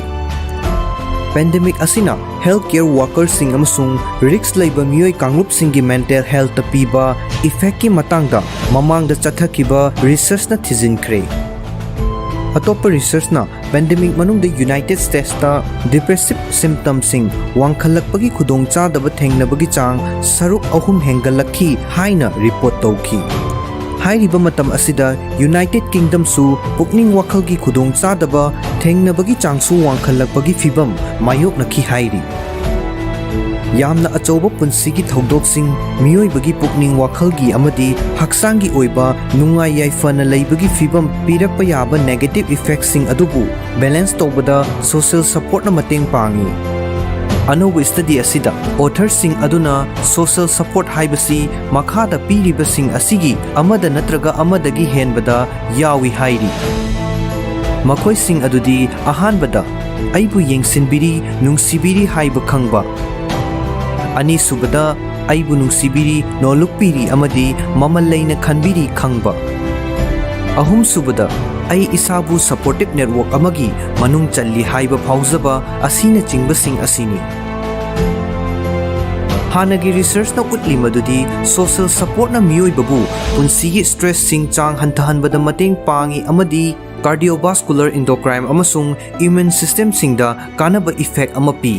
Pandemic ꯑꯁꯤꯅ healthcare workerꯁꯤꯡ ꯑꯃꯁꯨꯡ risk ꯂꯩꯕ ꯃꯤꯑꯣꯏ ꯀꯥꯡꯂꯨꯞꯁꯤꯡꯒꯤ mental healthꯇ ꯄꯤꯕ effectꯀꯤ ꯃꯇꯥꯡꯗ ꯃꯃꯥꯡꯗ ꯆꯠꯊꯈꯤꯕ researchꯅ ꯊꯤꯖꯤꯟꯈ꯭ꯔꯦ꯫ ꯑꯇꯣꯞꯄ researchꯅ pandemic ꯃꯅꯨꯡꯗ United Statesꯇ depressive symptomꯁꯤꯡ ꯋꯥꯡꯈꯠꯂꯛꯄꯒꯤ ꯈꯨꯗꯣꯡꯆꯥꯗꯕ ꯊꯦꯡꯅꯕꯒꯤ ꯆꯥꯡ ꯁꯔꯨꯛ ꯑꯍꯨꯝ ꯍꯦꯟꯒꯠꯂꯛꯈꯤ ꯍꯥꯏꯅ report ꯇꯧꯈꯤ꯫ ꯍꯥꯏꯔꯤꯕ ꯃꯇꯝ ꯑꯁꯤꯗ United Kingdomꯁꯨ ꯄꯨꯛꯅꯤꯡ ꯋꯥꯈꯜꯒꯤ ꯈꯨꯗꯣꯡꯆꯥꯗꯕ ꯊꯦꯡꯅꯕꯒꯤ ꯆꯥꯡꯁꯨ ꯋꯥꯡꯈꯠꯂꯛꯄꯒꯤ ꯐꯤꯚꯝ ꯃꯥꯌꯣꯛꯅꯈꯤ ꯍꯥꯏꯔꯤ꯫ ꯌꯥꯝꯅ ꯑꯆꯧꯕ ꯄꯨꯟꯁꯤꯒꯤ ꯊꯧꯗꯣꯛꯁꯤꯡ, ꯃꯤꯑꯣꯏꯕꯒꯤ ꯄꯨꯛꯅꯤꯡ ꯋꯥꯈꯜꯒꯤ ꯑꯃꯗꯤ ꯍꯛꯆꯥꯡꯒꯤ ꯑꯣꯏꯕ ꯅꯨꯡꯉꯥꯏ ꯌꯥꯏꯐꯅ ꯂꯩꯕꯒꯤ ꯐꯤꯚꯝ ꯄꯤꯔꯛꯄ ꯌꯥꯕ negative effectꯁꯤꯡ ꯑꯗꯨꯕꯨ balance ꯇꯧꯕꯗ social supportꯅ ꯃꯇꯦꯡ ꯄꯥꯡꯏ꯫ ꯑꯅꯧꯕ study ꯑꯁꯤꯗ authorꯁꯤꯡ ꯑꯗꯨꯅ social support ꯍꯥꯏꯕꯁꯤ ꯃꯈꯥꯗ ꯄꯤꯔꯤꯕꯁꯤꯡ ꯑꯁꯤꯒꯤ ꯑꯃꯗ ꯅꯠꯇ꯭ꯔꯒ ꯑꯃꯗꯒꯤ ꯍꯦꯟꯕꯗ ꯌꯥꯎꯏ ꯍꯥꯏꯔꯤ꯫ ꯃꯈꯣꯏꯁꯤꯡ ꯑꯗꯨꯗꯤ, ꯑꯍꯥꯟꯕꯗ, ꯑꯩꯕꯨ ꯌꯦꯡꯁꯤꯟꯕꯤꯔꯤ, ꯅꯨꯡꯁꯤꯕꯤꯔꯤ ꯍꯥꯏꯕ ꯈꯪꯕ꯫ ꯑꯅꯤꯁꯨꯕꯗ, ꯑꯩꯕꯨ ꯅꯨꯡꯁꯤꯕꯤꯔꯤ, ꯅꯣꯜꯂꯨꯛꯄꯤꯔꯤ ꯑꯃꯗꯤ ꯃꯃꯜ ꯂꯩꯅ ꯈꯟꯕꯤꯔꯤ ꯈꯪꯕ꯫ ꯑꯍꯨꯝꯁꯨꯕꯗ, ꯑꯩ ꯏꯁꯥꯕꯨ supportive network ꯑꯃꯒꯤ ꯃꯅꯨꯡ ꯆꯜꯂꯤ ꯍꯥꯏꯕ ꯐꯥꯎꯖꯕ ꯑꯁꯤꯅꯆꯤꯡꯕꯁꯤꯡ ꯑꯁꯤꯅꯤ꯫ ꯍꯥꯟꯅꯒꯤ researchꯅ ꯎꯠꯂꯤ ꯃꯗꯨꯗꯤ social supportꯅ ꯃꯤꯑꯣꯏꯕꯕꯨ ꯄꯨꯟꯁꯤꯒꯤ stressꯁꯤꯡ ꯆꯥꯡ ꯍꯟꯊꯍꯟꯕꯗ ꯃꯇꯦꯡ ꯄꯥꯡꯏ ꯑꯃꯗꯤ cardiovascular, endocrine ꯑꯃꯁꯨꯡ immune systemꯁꯤꯡꯗ ꯀꯥꯟꯅꯕ effect ꯑꯃ ꯄꯤ꯫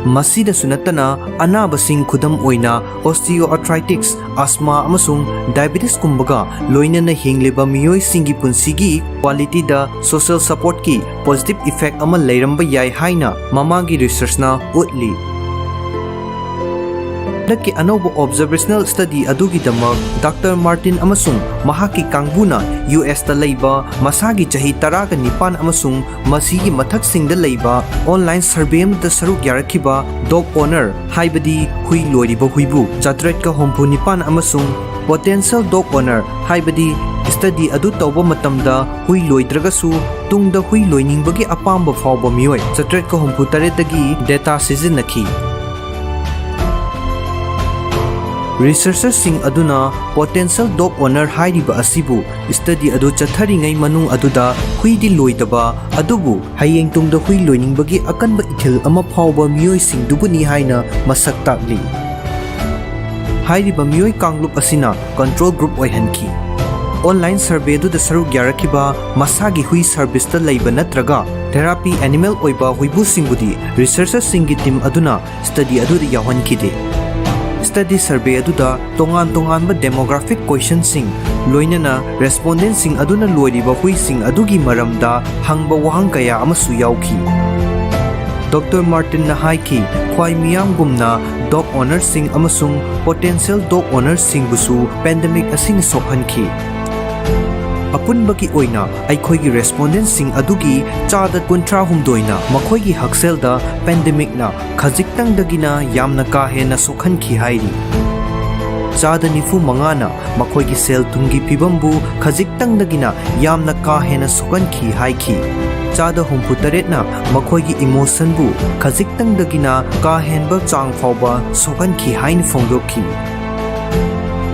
ꯃꯁꯤꯗꯁꯨ ꯅꯠꯇꯅ, ꯑꯅꯥꯕꯁꯤꯡ, ꯈꯨꯗꯝ ꯑꯣꯏꯅ osteoarthritis, asthma ꯑꯃꯁꯨꯡ diabetesꯀꯨꯝꯕꯒ ꯂꯣꯏꯅꯅ ꯍꯤꯡꯂꯤꯕ ꯃꯤꯑꯣꯏꯁꯤꯡꯒꯤ ꯄꯨꯟꯁꯤꯒꯤ qualityꯗ social supportꯀꯤ positive effect ꯑꯃ ꯂꯩꯔꯝꯕ ꯌꯥꯏ ꯍꯥꯏꯅ ꯃꯃꯥꯡꯒꯤ researchꯅ ꯎꯠꯂꯤ꯫ ꯍꯟꯗꯛꯀꯤ ꯑꯅꯧꯕ observational study ꯑꯗꯨꯒꯤꯗꯃꯛ Doctor Martin ꯑꯃꯁꯨꯡ ꯃꯍꯥꯛꯀꯤ ꯀꯥꯡꯕꯨꯅ USꯇ ꯂꯩꯕ ꯃꯁꯥꯒꯤ ꯆꯍꯤ ꯇꯔꯥꯒ ꯅꯤꯄꯥꯟ ꯑꯃꯁꯨꯡ ꯃꯁꯤꯒꯤ ꯃꯊꯛꯁꯤꯡꯗ ꯂꯩꯕ online survey ꯑꯃꯗ ꯁꯔꯨꯛ ꯌꯥꯔꯛꯈꯤꯕ dog owner, ꯍꯥꯏꯕꯗꯤ ꯍꯨꯏ ꯂꯣꯏꯔꯤꯕ ꯍꯨꯏꯕꯨ, ꯆꯥꯇ꯭ꯔꯦꯠꯀ ꯍꯨꯝꯐꯨ ꯅꯤꯄꯥꯟ ꯑꯃꯁꯨꯡ potential dog owner, ꯍꯥꯏꯕꯗꯤ study ꯑꯗꯨ ꯇꯧꯕ ꯃꯇꯝꯗ ꯍꯨꯏ ꯂꯣꯏꯗ꯭ꯔꯒꯁꯨ ꯇꯨꯡꯗ ꯍꯨꯏ ꯂꯣꯏꯅꯤꯡꯕꯒꯤ ꯑꯄꯥꯝꯕ ꯐꯥꯎꯕ ꯃꯤꯑꯣꯏ, ꯆꯥꯇ꯭ꯔꯦꯠꯀ ꯍꯨꯝꯐꯨ ꯇꯔꯦꯠꯇꯒꯤ data ꯁꯤꯖꯤꯟꯅꯈꯤ꯫ Researcherꯁꯤꯡ ꯑꯗꯨꯅ potential dog owner ꯍꯥꯏꯔꯤꯕ ꯑꯁꯤꯕꯨ study ꯑꯗꯨ ꯆꯠꯊꯔꯤꯉꯩ ꯃꯅꯨꯡ ꯑꯗꯨꯗ ꯍꯨꯏꯗꯤ ꯂꯣꯏꯗꯕ, ꯑꯗꯨꯕꯨ ꯍꯌꯦꯡ ꯇꯨꯡꯗ ꯍꯨꯏ ꯂꯣꯏꯅꯤꯡꯕꯒꯤ ꯑꯀꯟꯕ ꯏꯊꯤꯜ ꯑꯃ ꯐꯥꯎꯕ ꯃꯤꯑꯣꯏꯁꯤꯡꯗꯨꯕꯨꯅꯤ ꯍꯥꯏꯅ ꯃꯁꯛ ꯇꯥꯛꯂꯤ꯫ ꯍꯥꯏꯔꯤꯕ ꯃꯤꯑꯣꯏ ꯀꯥꯡꯂꯨꯞ ꯑꯁꯤꯅ control group ꯑꯣꯏꯍꯟꯈꯤ꯫ Online survey ꯑꯗꯨꯗ ꯁꯔꯨꯛ ꯌꯥꯔꯛꯈꯤꯕ ꯃꯁꯥꯒꯤ ꯍꯨꯏ serviceꯇ ꯂꯩꯕ ꯅꯠꯇ꯭ꯔꯒ therapy animal ꯑꯣꯏꯕ ꯍꯨꯏꯕꯨꯁꯤꯡꯕꯨꯗꯤ researcherꯁꯤꯡꯒꯤ team ꯑꯗꯨꯅ study ꯑꯗꯨꯗ ꯌꯥꯎꯍꯟꯈꯤꯗꯦ꯫ Study survey ꯑꯗꯨꯗ ꯇꯣꯉꯥꯟ ꯇꯣꯉꯥꯟꯕ demographic questionꯁꯤꯡ, ꯂꯣꯏꯅꯅ respondentꯁꯤꯡ ꯑꯗꯨꯅ ꯂꯣꯏꯔꯤꯕ ꯍꯨꯏꯁꯤꯡ ꯑꯗꯨꯒꯤ ꯃꯔꯝꯗ ꯍꯪꯕ ꯋꯥꯍꯪ ꯀꯌꯥ ꯑꯃꯁꯨ ꯌꯥꯎꯈꯤ꯫ Doctor Martinꯅ ꯍꯥꯏꯈꯤ, ꯈ꯭ꯋꯥꯏ ꯃꯤꯌꯥꯝꯒꯨꯝꯅ dog ownerꯁꯤꯡ ꯑꯃꯁꯨꯡ potential dog ownerꯁꯤꯡꯕꯨꯁꯨ pandemic ꯑꯁꯤꯅ ꯁꯣꯛꯍꯟꯈꯤ꯫ ꯑꯄꯨꯟꯕꯒꯤ ꯑꯣꯏꯅ ꯑꯩꯈꯣꯏꯒꯤ ꯔꯦꯁꯄꯣꯟꯗꯦꯟꯁꯤꯡ ꯑꯗꯨꯒꯤ ꯆꯥꯗ ꯀꯨꯟꯊ꯭ꯔꯥ ꯍꯨꯝꯗꯣꯏꯅ ꯃꯈꯣꯏꯒꯤ ꯍꯛꯁꯦꯜꯗ ꯄꯦꯟꯗꯦꯃꯤꯛꯅ ꯈꯖꯤꯛꯇꯪꯗꯒꯤꯅ ꯌꯥꯝꯅ ꯀꯥ ꯍꯦꯟꯅ ꯁꯣꯛꯍꯟꯈꯤ ꯍꯥꯏꯔꯤ꯫ ꯆꯥꯗ ꯅꯤꯐꯨ ꯃꯉꯥꯅ ꯃꯈꯣꯏꯒꯤ ꯁꯦꯜ ꯊꯨꯝꯒꯤ ꯐꯤꯕꯝꯕꯨ ꯈꯖꯤꯛꯇꯪꯗꯒꯤꯅ ꯌꯥꯝꯅ ꯀꯥ ꯍꯦꯟꯅ ꯁꯣꯛꯍꯟꯈꯤ ꯍꯥꯏꯈꯤ꯫ ꯆꯥꯗ ꯍꯨꯝꯐꯨ ꯇꯔꯦꯠꯅ ꯃꯈꯣꯏꯒꯤ ꯏꯃꯣꯁꯟꯕꯨ ꯈꯖꯤꯛꯇꯪꯗꯒꯤꯅ ꯀꯥ ꯍꯦꯟꯕ ꯆꯥꯡ ꯐꯥꯎꯕ ꯁꯣꯛꯍꯟꯈꯤ ꯍꯥꯏꯅ ꯐꯣꯡꯗꯣꯛꯈꯤ꯫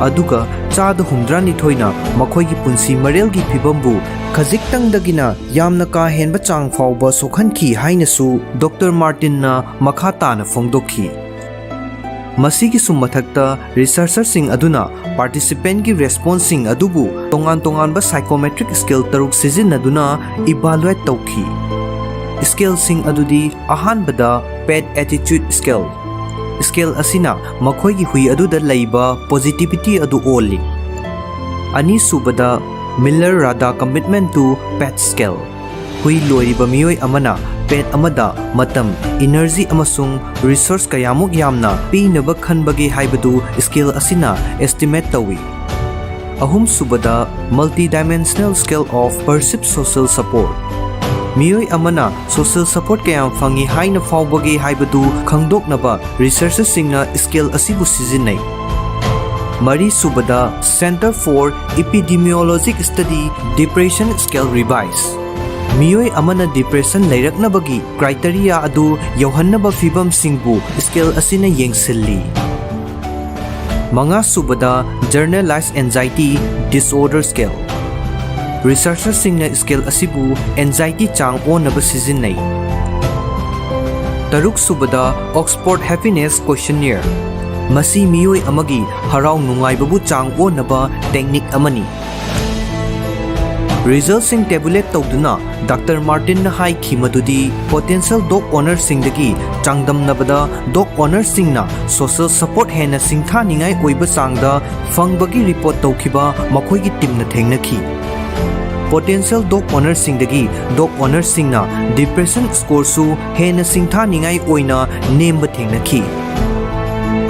ꯑꯗꯨꯒ ꯆꯥꯗ ꯍꯨꯝꯗ꯭ꯔꯥꯅꯤꯊꯣꯏꯅ ꯃꯈꯣꯏꯒꯤ ꯄꯨꯟꯁꯤ ꯃꯔꯦꯜꯒꯤ ꯐꯤꯕꯝꯕꯨ ꯈꯖꯤꯛꯇꯪꯗꯒꯤꯅ ꯌꯥꯝꯅ ꯀꯥ ꯍꯦꯟꯕ ꯆꯥꯡ ꯐꯥꯎꯕ ꯁꯣꯛꯍꯟꯈꯤ ꯍꯥꯏꯅꯁꯨ ꯗꯣꯛꯇꯔ ꯃꯥꯔꯇꯤꯟꯅ ꯃꯈꯥ ꯇꯥꯅ ꯐꯣꯡꯗꯣꯛꯈꯤ꯫ ꯃꯁꯤꯒꯤꯁꯨ ꯃꯊꯛꯇ, ꯔꯤꯁꯔꯆꯔꯁꯤꯡ ꯑꯗꯨꯅ ꯄꯥꯔꯇꯤꯁꯤꯄꯦꯟꯒꯤ ꯔꯦꯁꯄꯣꯟꯁꯁꯤꯡ ꯑꯗꯨꯕꯨ ꯇꯣꯉꯥꯟ ꯇꯣꯉꯥꯟꯕ ꯁꯥꯏꯀꯣꯃꯦꯇ꯭ꯔꯤꯛ ꯁ꯭ꯀꯦꯜ ꯇꯔꯨꯛ ꯁꯤꯖꯤꯟꯅꯗꯨꯅ ꯏꯚꯥꯂꯨꯑꯦꯠ ꯇꯧꯈꯤ꯫ ꯁ꯭ꯀꯦꯜꯁꯤꯡ ꯑꯗꯨꯗꯤ, ꯑꯍꯥꯟꯕꯗ, ꯄꯦꯠ ꯑꯦꯇꯤꯆꯨꯗ ꯁ꯭ꯀꯦꯜ꯫ ꯁ꯭ꯀꯦꯜ ꯑꯁꯤꯅ ꯃꯈꯣꯏꯒꯤ ꯍꯨꯏ ꯑꯗꯨꯗ ꯂꯩꯕ ꯄꯣꯖꯤꯇꯤꯚꯤꯇꯤ ꯑꯗꯨ ꯑꯣꯜꯂꯤ꯫ ꯑꯅꯤꯁꯨꯕꯗ, Miller Rada Commitment to Pet Scale꯫ ꯍꯨꯏ ꯂꯣꯏꯔꯤꯕ ꯃꯤꯑꯣꯏ ꯑꯃꯅ ꯄꯦꯠ ꯑꯃꯗ ꯃꯇꯝ, ꯏꯅꯔꯖꯤ ꯑꯃꯁꯨꯡ ꯔꯤꯁꯣꯔꯁ ꯀꯌꯥꯃꯨꯛ ꯌꯥꯝꯅ ꯄꯤꯅꯕ ꯈꯟꯕꯒꯦ ꯍꯥꯏꯕꯗꯨ ꯁ꯭ꯀꯦꯜ ꯑꯁꯤꯅ ꯑꯦꯁꯇꯤꯃꯦꯠ ꯇꯧꯏ꯫ ꯑꯍꯨꯝꯁꯨꯕꯗ, Multidimensional Scale of Perceived Social Support꯫ ꯃꯤꯑꯣꯏ ꯑꯃꯅ ꯁꯣꯁꯤꯌꯦꯜ ꯁꯄꯣꯔꯠ ꯀꯌꯥꯝ ꯐꯪꯏ ꯍꯥꯏꯅ ꯐꯥꯎꯕꯒꯦ ꯍꯥꯏꯕꯗꯨ ꯈꯪꯗꯣꯛꯅꯕ ꯔꯤꯁꯔꯆꯔꯁꯤꯡꯅ ꯁ꯭ꯀꯦꯜ ꯑꯁꯤꯕꯨ ꯁꯤꯖꯤꯟꯅꯩ꯫ ꯃꯔꯤꯁꯨꯕꯗ, Center for Epidemiologic Study Depression Scale Revise꯫ ꯃꯤꯑꯣꯏ ꯑꯃꯅ ꯗꯤꯄ꯭ꯔꯦꯁꯟ ꯂꯩꯔꯛꯅꯕꯒꯤ ꯀ꯭ꯔꯥꯏꯇꯦꯔꯤꯌꯥ ꯑꯗꯨ ꯌꯧꯍꯟꯅꯕ ꯐꯤꯚꯝꯁꯤꯡꯕꯨ ꯁ꯭ꯀꯦꯜ ꯑꯁꯤꯅ ꯌꯦꯡꯁꯤꯜꯂꯤ꯫ ꯃꯉꯥꯁꯨꯕꯗ, Generalized Anxiety Disorder Scale꯫ ꯔꯤꯁꯔꯆꯔꯁꯤꯡꯅ ꯁ꯭ꯀꯦꯜ ꯑꯁꯤꯕꯨ ꯑꯦꯟꯖꯥꯏꯇꯤ ꯆꯥꯡ ꯑꯣꯟꯅꯕ ꯁꯤꯖꯤꯟꯅꯩ꯫ ꯇꯔꯨꯛꯁꯨꯕꯗ, Oxford Happiness Questionnaire꯫ ꯃꯁꯤ ꯃꯤꯑꯣꯏ ꯑꯃꯒꯤ ꯍꯔꯥꯎ ꯅꯨꯡꯉꯥꯏꯕꯕꯨ ꯆꯥꯡ ꯑꯣꯟꯅꯕ ꯇꯦꯛꯅꯤꯛ ꯑꯃꯅꯤ꯫ ꯔꯤꯖꯜꯁꯤꯡ ꯇꯦꯕꯨꯂꯦꯠ ꯇꯧꯗꯨꯅ ꯗꯥꯛꯇꯔ ꯃꯥꯔꯇꯤꯟꯅ ꯍꯥꯏꯈꯤ ꯃꯗꯨꯗꯤ, ꯄꯣꯇꯦꯟꯁꯤꯌꯦꯜ ꯗꯣꯒ ꯑꯣꯅꯔꯁꯤꯡꯗꯒꯤ ꯆꯥꯡꯗꯝꯅꯕꯗ, ꯗꯣꯒ ꯑꯣꯅꯔꯁꯤꯡꯅ ꯁꯣꯁꯤꯌꯦꯜ ꯁꯄꯣꯔꯠ ꯍꯦꯟꯅ ꯁꯤꯡꯊꯥꯅꯤꯡꯉꯥꯏ ꯑꯣꯏꯕ ꯆꯥꯡꯗ ꯐꯪꯕꯒꯤ ꯔꯤꯄꯣꯔꯠ ꯇꯧꯈꯤꯕ ꯃꯈꯣꯏꯒꯤ ꯇꯤꯝꯅ ꯊꯦꯡꯅꯈꯤ꯫ ꯄꯣꯇꯦꯟꯁꯤꯌꯦꯜ ꯗꯣꯒ ꯑꯣꯅꯔꯁꯤꯡꯗꯒꯤ ꯗꯣꯒ ꯑꯣꯅꯔꯁꯤꯡꯅ ꯗꯤꯄ꯭ꯔꯦꯁꯟ ꯁ꯭ꯀꯣꯔꯁꯨ ꯍꯦꯟꯅ ꯁꯤꯡꯊꯥꯅꯤꯡꯉꯥꯏ ꯑꯣꯏꯅ ꯅꯦꯝꯕ ꯊꯦꯡꯅꯈꯤ꯫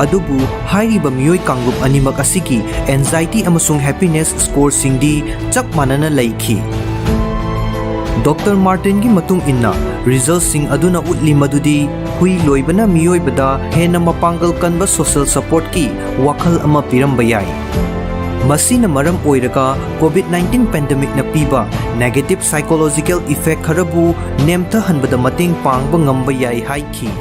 ꯑꯗꯨꯕꯨ ꯍꯥꯏꯔꯤꯕ ꯃꯤꯑꯣꯏ ꯀꯥꯡꯂꯨꯞ ꯑꯅꯤꯃꯛ ꯑꯁꯤꯒꯤ anxiety ꯑꯃꯁꯨꯡ happiness scoreꯁꯤꯡꯗꯤ ꯆꯞ ꯃꯥꯟꯅꯅ ꯂꯩꯈꯤ꯫ ꯗꯣꯛꯇꯔ ꯃꯥꯔꯇꯤꯟꯒꯤ ꯃꯇꯨꯡ ꯏꯟꯅ, resultꯁꯤꯡ ꯑꯗꯨꯅ ꯎꯠꯂꯤ ꯃꯗꯨꯗꯤ ꯍꯨꯏ ꯂꯣꯏꯕꯅ ꯃꯤꯑꯣꯏꯕꯗ ꯍꯦꯟꯅ ꯃꯄꯥꯡꯒꯜ ꯀꯟꯕ social supportꯀꯤ ꯋꯥꯈꯜ ꯑꯃ ꯄꯤꯔꯝꯕ ꯌꯥꯏ꯫ ꯃꯁꯤꯅ ꯃꯔꯝ ꯑꯣꯏꯔꯒ COVID nineteen pandemicꯅ ꯄꯤꯕ negative psychological effect ꯈꯔꯕꯨ ꯅꯦꯝꯊꯍꯟꯕꯗ ꯃꯇꯦꯡ ꯄꯥꯡꯕ ꯉꯝꯕ ꯌꯥꯏ ꯍꯥꯏꯈꯤ꯫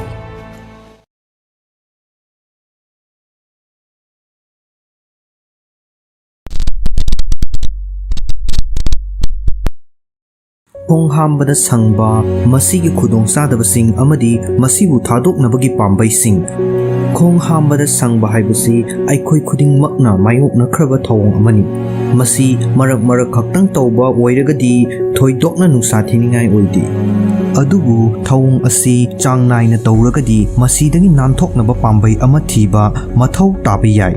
ꯈꯣꯡ ꯍꯥꯝꯕꯗ ꯁꯪꯕ, ꯃꯁꯤꯒꯤ ꯈꯨꯗꯣꯡꯆꯥꯗꯕꯁꯤꯡ ꯑꯃꯗꯤ ꯃꯁꯤꯕꯨ ꯊꯥꯗꯣꯛꯅꯕꯒꯤ ꯄꯥꯝꯕꯩꯁꯤꯡ꯫ ꯈꯣꯡ ꯍꯥꯝꯕꯗ ꯁꯪꯕ ꯍꯥꯏꯕꯁꯤ ꯑꯩꯈꯣꯏ ꯈꯨꯗꯤꯡꯃꯛꯅ ꯃꯥꯌꯣꯛꯅꯈ꯭ꯔꯕ ꯊꯧꯑꯣꯡ ꯑꯃꯅꯤ꯫ ꯃꯁꯤ ꯃꯔꯛ ꯃꯔꯛ ꯈꯛꯇꯪ ꯇꯧꯕ ꯑꯣꯏꯔꯒꯗꯤ ꯊꯣꯏꯗꯣꯛꯅ ꯅꯨꯡꯁꯥ ꯊꯤꯅꯤꯡꯉꯥꯏ ꯑꯣꯏꯗꯦ꯫ ꯑꯗꯨꯕꯨ ꯊꯧꯑꯣꯡ ꯑꯁꯤ ꯆꯥꯡ ꯅꯥꯏꯅ ꯇꯧꯔꯒꯗꯤ ꯃꯁꯤꯗꯒꯤ ꯅꯥꯟꯊꯣꯛꯅꯕ ꯄꯥꯝꯕꯩ ꯑꯃ ꯊꯤꯕ ꯃꯊꯧ ꯇꯥꯕ ꯌꯥꯏ꯫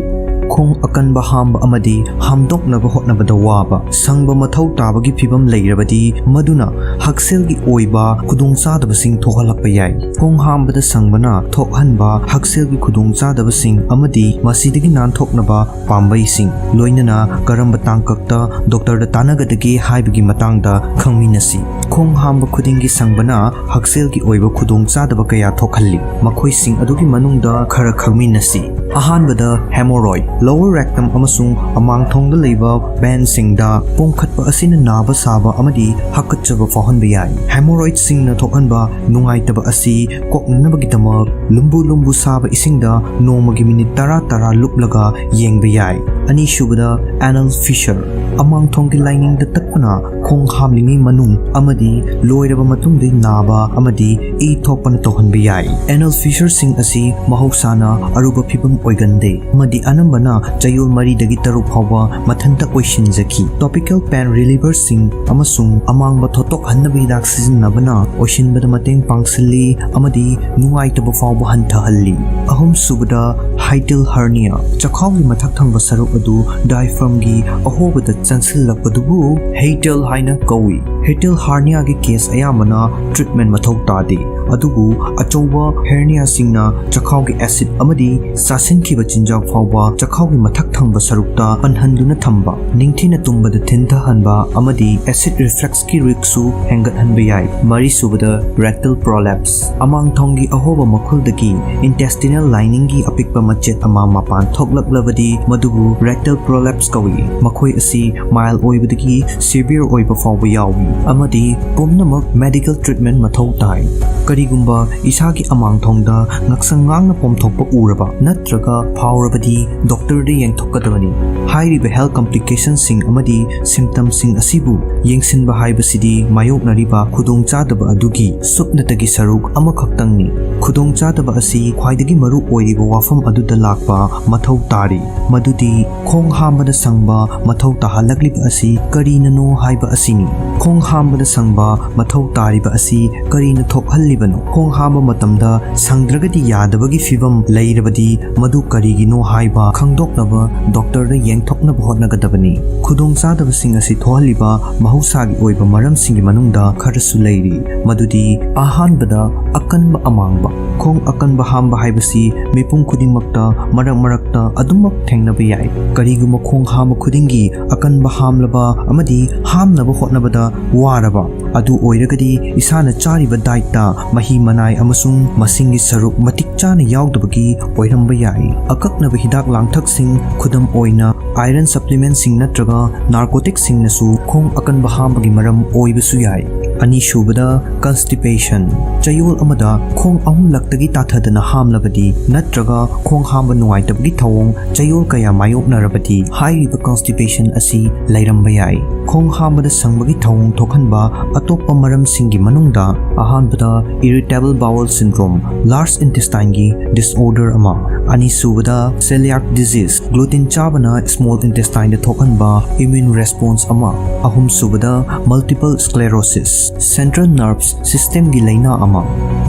ꯈꯣꯡ ꯑꯀꯟꯕ ꯍꯥꯝꯕ ꯑꯃꯗꯤ ꯍꯥꯝꯗꯣꯛꯅꯕ ꯍꯣꯠꯅꯕꯗ ꯋꯥꯕ, ꯁꯪꯕ ꯃꯊꯧ ꯇꯥꯕꯒꯤ ꯐꯤꯚꯝ ꯂꯩꯔꯕꯗꯤ ꯃꯗꯨꯅ ꯍꯛꯁꯦꯜꯒꯤ ꯑꯣꯏꯕ ꯈꯨꯗꯣꯡꯆꯥꯗꯕꯁꯤꯡ ꯊꯣꯛꯍꯜꯂꯛꯄ ꯌꯥꯏ꯫ ꯈꯣꯡ ꯍꯥꯝꯕꯗ ꯁꯪꯕꯅ ꯊꯣꯛꯍꯟꯕ ꯍꯛꯁꯦꯜꯒꯤ ꯈꯨꯗꯣꯡꯆꯥꯗꯕꯁꯤꯡ ꯑꯃꯗꯤ ꯃꯁꯤꯗꯒꯤ ꯅꯥꯟꯊꯣꯛꯅꯕ ꯄꯥꯝꯕꯩꯁꯤꯡ, ꯂꯣꯏꯅꯅ ꯀꯔꯝꯕ ꯇꯥꯡꯀꯛꯇ ꯗꯣꯛꯇꯔꯗ ꯇꯥꯟꯅꯒꯗꯒꯦ ꯍꯥꯏꯕꯒꯤ ꯃꯇꯥꯡꯗ ꯈꯪꯃꯤꯟꯅꯁꯤ꯫ ꯈꯣꯡ ꯍꯥꯝꯕ ꯈꯨꯗꯤꯡꯒꯤ ꯁꯪꯕꯅ ꯍꯛꯁꯦꯜꯒꯤ ꯑꯣꯏꯕ ꯈꯨꯗꯣꯡꯆꯥꯗꯕ ꯀꯌꯥ ꯊꯣꯛꯍꯜꯂꯤ꯫ ꯃꯈꯣꯏꯁꯤꯡ ꯑꯗꯨꯒꯤ ꯃꯅꯨꯡꯗ ꯈꯔ ꯈꯪꯃꯤꯟꯅꯁꯤ꯫ ꯑꯍꯥꯟꯕꯗ, hemorrhoid꯫ Lower rectum ꯑꯃꯁꯨꯡ ꯑꯃꯥꯡꯊꯣꯡꯗ ꯂꯩꯕ vein ꯁꯤꯡꯗ ꯄꯣꯝꯈꯠꯄ ꯑꯁꯤꯅ ꯅꯥꯕ ꯁꯥꯕ ꯑꯃꯗꯤ ꯍꯥꯀꯠꯆꯕ ꯐꯥꯎꯍꯟꯕ ꯌꯥꯏ꯫ Hemorrhoid ꯁꯤꯡꯅ ꯊꯣꯛꯍꯟꯕ ꯅꯨꯡꯉꯥꯏꯇꯕ ꯑꯁꯤ ꯀꯣꯛꯅꯅꯕꯒꯤꯗꯃꯛ ꯂꯨꯝꯕꯨ ꯂꯨꯝꯕꯨ ꯁꯥꯕ ꯏꯁꯤꯡꯗ ꯅꯣꯡꯃꯒꯤ ꯃꯤꯅꯤꯠ ꯇꯔꯥ ꯇꯔꯥ ꯂꯨꯞꯂꯒ ꯌꯦꯡꯕ ꯌꯥꯏ꯫ ꯑꯅꯤꯁꯨꯕꯗ, anal fissure꯫ ꯑꯃꯥꯡꯊꯣꯡꯒꯤ ꯂꯥꯏꯅꯤꯡꯗ ꯇꯠꯄꯅ ꯈꯣꯡ ꯍꯥꯝꯂꯤꯉꯩ ꯃꯅꯨꯡ ꯑꯃꯗꯤ ꯂꯣꯏꯔꯕ ꯃꯇꯨꯡꯗ ꯅꯥꯕ ꯑꯃꯗꯤ ꯏ ꯊꯣꯛꯄꯅ ꯇꯧꯍꯟꯕ ꯌꯥꯏ꯫ Anal fissure ꯁꯤꯡ ꯑꯁꯤ ꯃꯍꯧꯁꯥꯅ ꯑꯔꯨꯕ ꯐꯤꯚꯝ ꯑꯣꯏꯒꯟꯗꯦ ꯑꯃꯗꯤ ꯑꯅꯝꯕꯅ ꯆꯌꯣꯜ ꯃꯔꯤꯗꯒꯤ ꯇꯔꯨꯛ ꯐꯥꯎꯕ ꯃꯊꯟꯇ ꯑꯣꯏꯁꯤꯟꯖꯈꯤ꯫ Topical pain reliever ꯁꯤꯡ ꯑꯃꯁꯨꯡ ꯑꯃꯥꯡꯕ ꯊꯣꯠꯇꯣꯛꯍꯟꯅꯕ ꯍꯤꯗꯥꯛ ꯁꯤꯖꯤꯟꯅꯕꯅ ꯑꯣꯏꯁꯤꯟꯕꯗ ꯃꯇꯦꯡ ꯄꯥꯡꯁꯤꯜꯂꯤ ꯑꯃꯗꯤ ꯅꯨꯡꯉꯥꯏꯇꯕ ꯐꯥꯎꯕ ꯍꯟꯊꯍꯜꯂꯤ꯫ ꯑꯍꯨꯝꯁꯨꯕꯗ, hiatal hernia꯫ ꯆꯈꯥꯎꯒꯤ ꯃꯊꯛ ꯊꯪꯕ ꯁꯔꯨꯛ ꯑꯗꯨ diaphragm ꯒꯤ ꯑꯍꯣꯕꯗ ꯆꯪꯁꯤꯜꯂꯛꯄꯗꯨꯕꯨ hiatal ꯍꯥꯏꯅ ꯀꯧꯏ꯫ Hiatal herniaꯒꯤ case ꯑꯌꯥꯝꯕꯅ treatment ꯃꯊꯧ ꯇꯥꯗꯦ, ꯑꯗꯨꯕꯨ ꯑꯆꯧꯕ herniaꯁꯤꯡꯅ ꯆꯈꯥꯎꯒꯤ acid ꯑꯃꯗꯤ ꯆꯥꯁꯤꯟꯈꯤꯕ ꯆꯤꯟꯖꯥꯛ ꯐꯥꯎꯕ ꯆꯈꯥꯎꯒꯤ ꯃꯊꯛ ꯊꯪꯕ ꯁꯔꯨꯛꯇ ꯄꯟꯍꯟꯗꯨꯅ ꯊꯝꯕ, ꯅꯤꯡꯊꯤꯅ ꯇꯨꯝꯕꯗ ꯊꯤꯟꯊꯍꯟꯕ ꯑꯃꯗꯤ acid refluxꯀꯤ riskꯁꯨ ꯍꯦꯟꯒꯠꯍꯟꯕ ꯌꯥꯏ꯫ ꯃꯔꯤꯁꯨꯕꯗ, rectal prolapse꯫ ꯑꯃꯥꯡꯊꯣꯡꯒꯤ ꯑꯍꯣꯕ ꯃꯈꯨꯜꯗꯒꯤ intestinal liningꯒꯤ ꯑꯄꯤꯛꯄ ꯃꯆꯦꯠ ꯑꯃ ꯃꯄꯥꯟ ꯊꯣꯛꯂꯛꯂꯕꯗꯤ ꯃꯗꯨꯕꯨ rectal prolapse ꯀꯧꯏ꯫ ꯃꯈꯣꯏ ꯑꯁꯤ mild ꯑꯣꯏꯕꯗꯒꯤ severe ꯑꯣꯏꯕ ꯐꯥꯎꯕ ꯌꯥꯎꯏ ꯑꯃꯗꯤ ꯄꯨꯝꯅꯃꯛ medical treatment ꯃꯊꯧ ꯇꯥꯏ꯫ ꯀꯔꯤꯒꯨꯝꯕ ꯏꯁꯥꯒꯤ ꯑꯃꯥꯡꯊꯣꯡꯗ ꯉꯛꯁꯪ ꯉꯥꯡꯅ ꯄꯣꯝꯊꯣꯛꯄ ꯎꯔꯕ ꯅꯠꯇ꯭ꯔꯒ ꯐꯥꯎꯔꯕꯗꯤ doctorꯗ ꯌꯦꯡꯊꯣꯛꯀꯗꯕꯅꯤ꯫ ꯍꯥꯏꯔꯤꯕ health complicationꯁꯤꯡ ꯑꯃꯗꯤ symptomꯁꯤꯡ ꯑꯁꯤꯕꯨ ꯌꯦꯡꯁꯤꯟꯕ ꯍꯥꯏꯕꯁꯤꯗꯤ ꯃꯥꯌꯣꯛꯅꯔꯤꯕ ꯈꯨꯗꯣꯡꯆꯥꯗꯕ ꯑꯗꯨꯒꯤ ꯁꯨꯞꯅꯇꯒꯤ ꯁꯔꯨꯛ ꯑꯃꯈꯛꯇꯪꯅꯤ꯫ ꯈꯨꯗꯣꯡꯆꯥꯗꯕ ꯑꯁꯤ ꯈ꯭ꯋꯥꯏꯗꯒꯤ ꯃꯔꯨ ꯑꯣꯏꯔꯤꯕ ꯋꯥꯐꯝ ꯑꯗꯨꯗ ꯂꯥꯛꯄ ꯃꯊꯧ ꯇꯥꯔꯤ, ꯃꯗꯨꯗꯤ ꯈꯣꯡ ꯍꯥꯝꯕꯗ ꯁꯪꯕ ꯃꯊꯧ ꯇꯥꯍꯜꯂꯛꯂꯤꯕ ꯑꯁꯤ ꯀꯔꯤꯅꯅꯣ ꯍꯥꯏꯕ ꯑꯁꯤꯅꯤ꯫ ꯈꯣꯡ ꯍꯥꯝꯕꯗ ꯁꯪꯕ ꯃꯊꯧ ꯇꯥꯔꯤꯕ ꯑꯁꯤ ꯀꯔꯤꯅ ꯊꯣꯛꯍꯜꯂꯤꯕꯅꯣ? ꯈꯣꯡ ꯍꯥꯝꯕ ꯃꯇꯝꯗ ꯁꯪꯗ꯭ꯔꯒꯗꯤ ꯌꯥꯗꯕꯒꯤ ꯐꯤꯚꯝ ꯂꯩꯔꯕꯗꯤ ꯃꯗꯨ ꯀꯔꯤꯒꯤꯅꯣ ꯍꯥꯏꯕ ꯈꯪꯗꯣꯛꯅꯕ doctorꯗ ꯌꯦꯡꯊꯣꯛꯅꯕ ꯍꯣꯠꯅꯒꯗꯕꯅꯤ꯫ ꯈꯨꯗꯣꯡꯆꯥꯗꯕꯁꯤꯡ ꯑꯁꯤ ꯊꯣꯛꯍꯜꯂꯤꯕ ꯃꯍꯧꯁꯥꯒꯤ ꯑꯣꯏꯕ ꯃꯔꯝꯁꯤꯡꯒꯤ ꯃꯅꯨꯡꯗ ꯈꯔꯁꯨ ꯂꯩꯔꯤ, ꯃꯗꯨꯗꯤ ꯑꯍꯥꯟꯕꯗ ꯑꯀꯟꯕ ꯑꯃꯥꯡꯕ꯫ ꯈꯣꯡ ꯑꯀꯟꯕ ꯍꯥꯝꯕ ꯍꯥꯏꯕꯁꯤ ꯃꯤꯄꯨꯝ ꯈꯨꯗꯤꯡꯃꯛꯇ ꯃꯔꯛ ꯃꯔꯛꯇ ꯑꯗꯨꯃꯛ ꯊꯦꯡꯅꯕ ꯌꯥꯏ꯫ ꯀꯔꯤꯒꯨꯝꯕ ꯈꯣꯡ ꯍꯥꯝꯕ ꯈꯨꯗꯤꯡꯒꯤ ꯑꯀꯟꯕ ꯍꯥꯝꯂꯕ ꯑꯃꯗꯤ ꯍꯥꯝꯅꯕ ꯍꯣꯠꯅꯕꯗ ꯋꯥꯔꯕ ꯑꯗꯨ ꯑꯣꯏꯔꯒꯗꯤ ꯏꯁꯥꯅ ꯆꯥꯔꯤꯕ dietꯇ ꯃꯍꯤ ꯃꯅꯥꯏ ꯑꯃꯁꯨꯡ ꯃꯁꯤꯡꯒꯤ ꯁꯔꯨꯛ ꯃꯇꯤꯛ ꯆꯥꯅ ꯌꯥꯎꯗꯕꯒꯤ ꯑꯣꯏꯔꯝꯕ ꯌꯥꯏ꯫ ꯑꯀꯛꯅꯕ ꯍꯤꯗꯥꯛ ꯂꯥꯡꯊꯛꯁꯤꯡ, ꯈꯨꯗꯝ ꯑꯣꯏꯅ iron supplementꯁꯤꯡ ꯅꯠꯇ꯭ꯔꯒ narcoticꯁꯤꯡꯅꯁꯨ ꯈꯣꯡ ꯑꯀꯟꯕ ꯍꯥꯝꯕꯒꯤ ꯃꯔꯝ ꯑꯣꯏꯕꯁꯨ ꯌꯥꯏ꯫ ꯑꯅꯤꯁꯨꯕꯗ, constipation꯫ ꯆꯌꯣꯜ ꯑꯃꯗ ꯈꯣꯡ ꯑꯍꯨꯝꯂꯛꯇꯒꯤ ꯇꯥꯊꯗꯅ ꯍꯥꯝꯂꯕꯗꯤ ꯅꯠꯇ꯭ꯔꯒ ꯈꯣꯡ ꯍꯥꯝꯕ ꯅꯨꯡꯉꯥꯏꯇꯕꯒꯤ ꯊꯧꯑꯣꯡ ꯆꯌꯣꯜ ꯀꯌꯥ ꯃꯥꯌꯣꯛꯅꯔꯕꯗꯤ ꯍꯥꯏꯔꯤꯕ constipation ꯑꯁꯤ ꯂꯩꯔꯝꯕ ꯌꯥꯏ꯫ ꯈꯣꯡ ꯍꯥꯝꯕꯗ ꯁꯪꯕꯒꯤ ꯊꯧꯑꯣꯡ ꯊꯣꯛꯍꯟꯕ ꯑꯇꯣꯞꯄ ꯃꯔꯝꯁꯤꯡꯒꯤ ꯃꯅꯨꯡꯗ ꯑꯍꯥꯟꯕꯗ irritable bowel syndrome, large intestineꯒꯤ disorder ꯑꯃ, ꯑꯅꯤꯁꯨꯕꯗ celiac disease, gluten ꯆꯥꯕꯅ small intestineꯗ ꯊꯣꯛꯍꯟꯕ immune response ꯑꯃ, ꯑꯍꯨꯝꯁꯨꯕꯗ multiple sclerosis, central nervous systemꯒꯤ ꯂꯩꯅꯥ ꯑꯃ,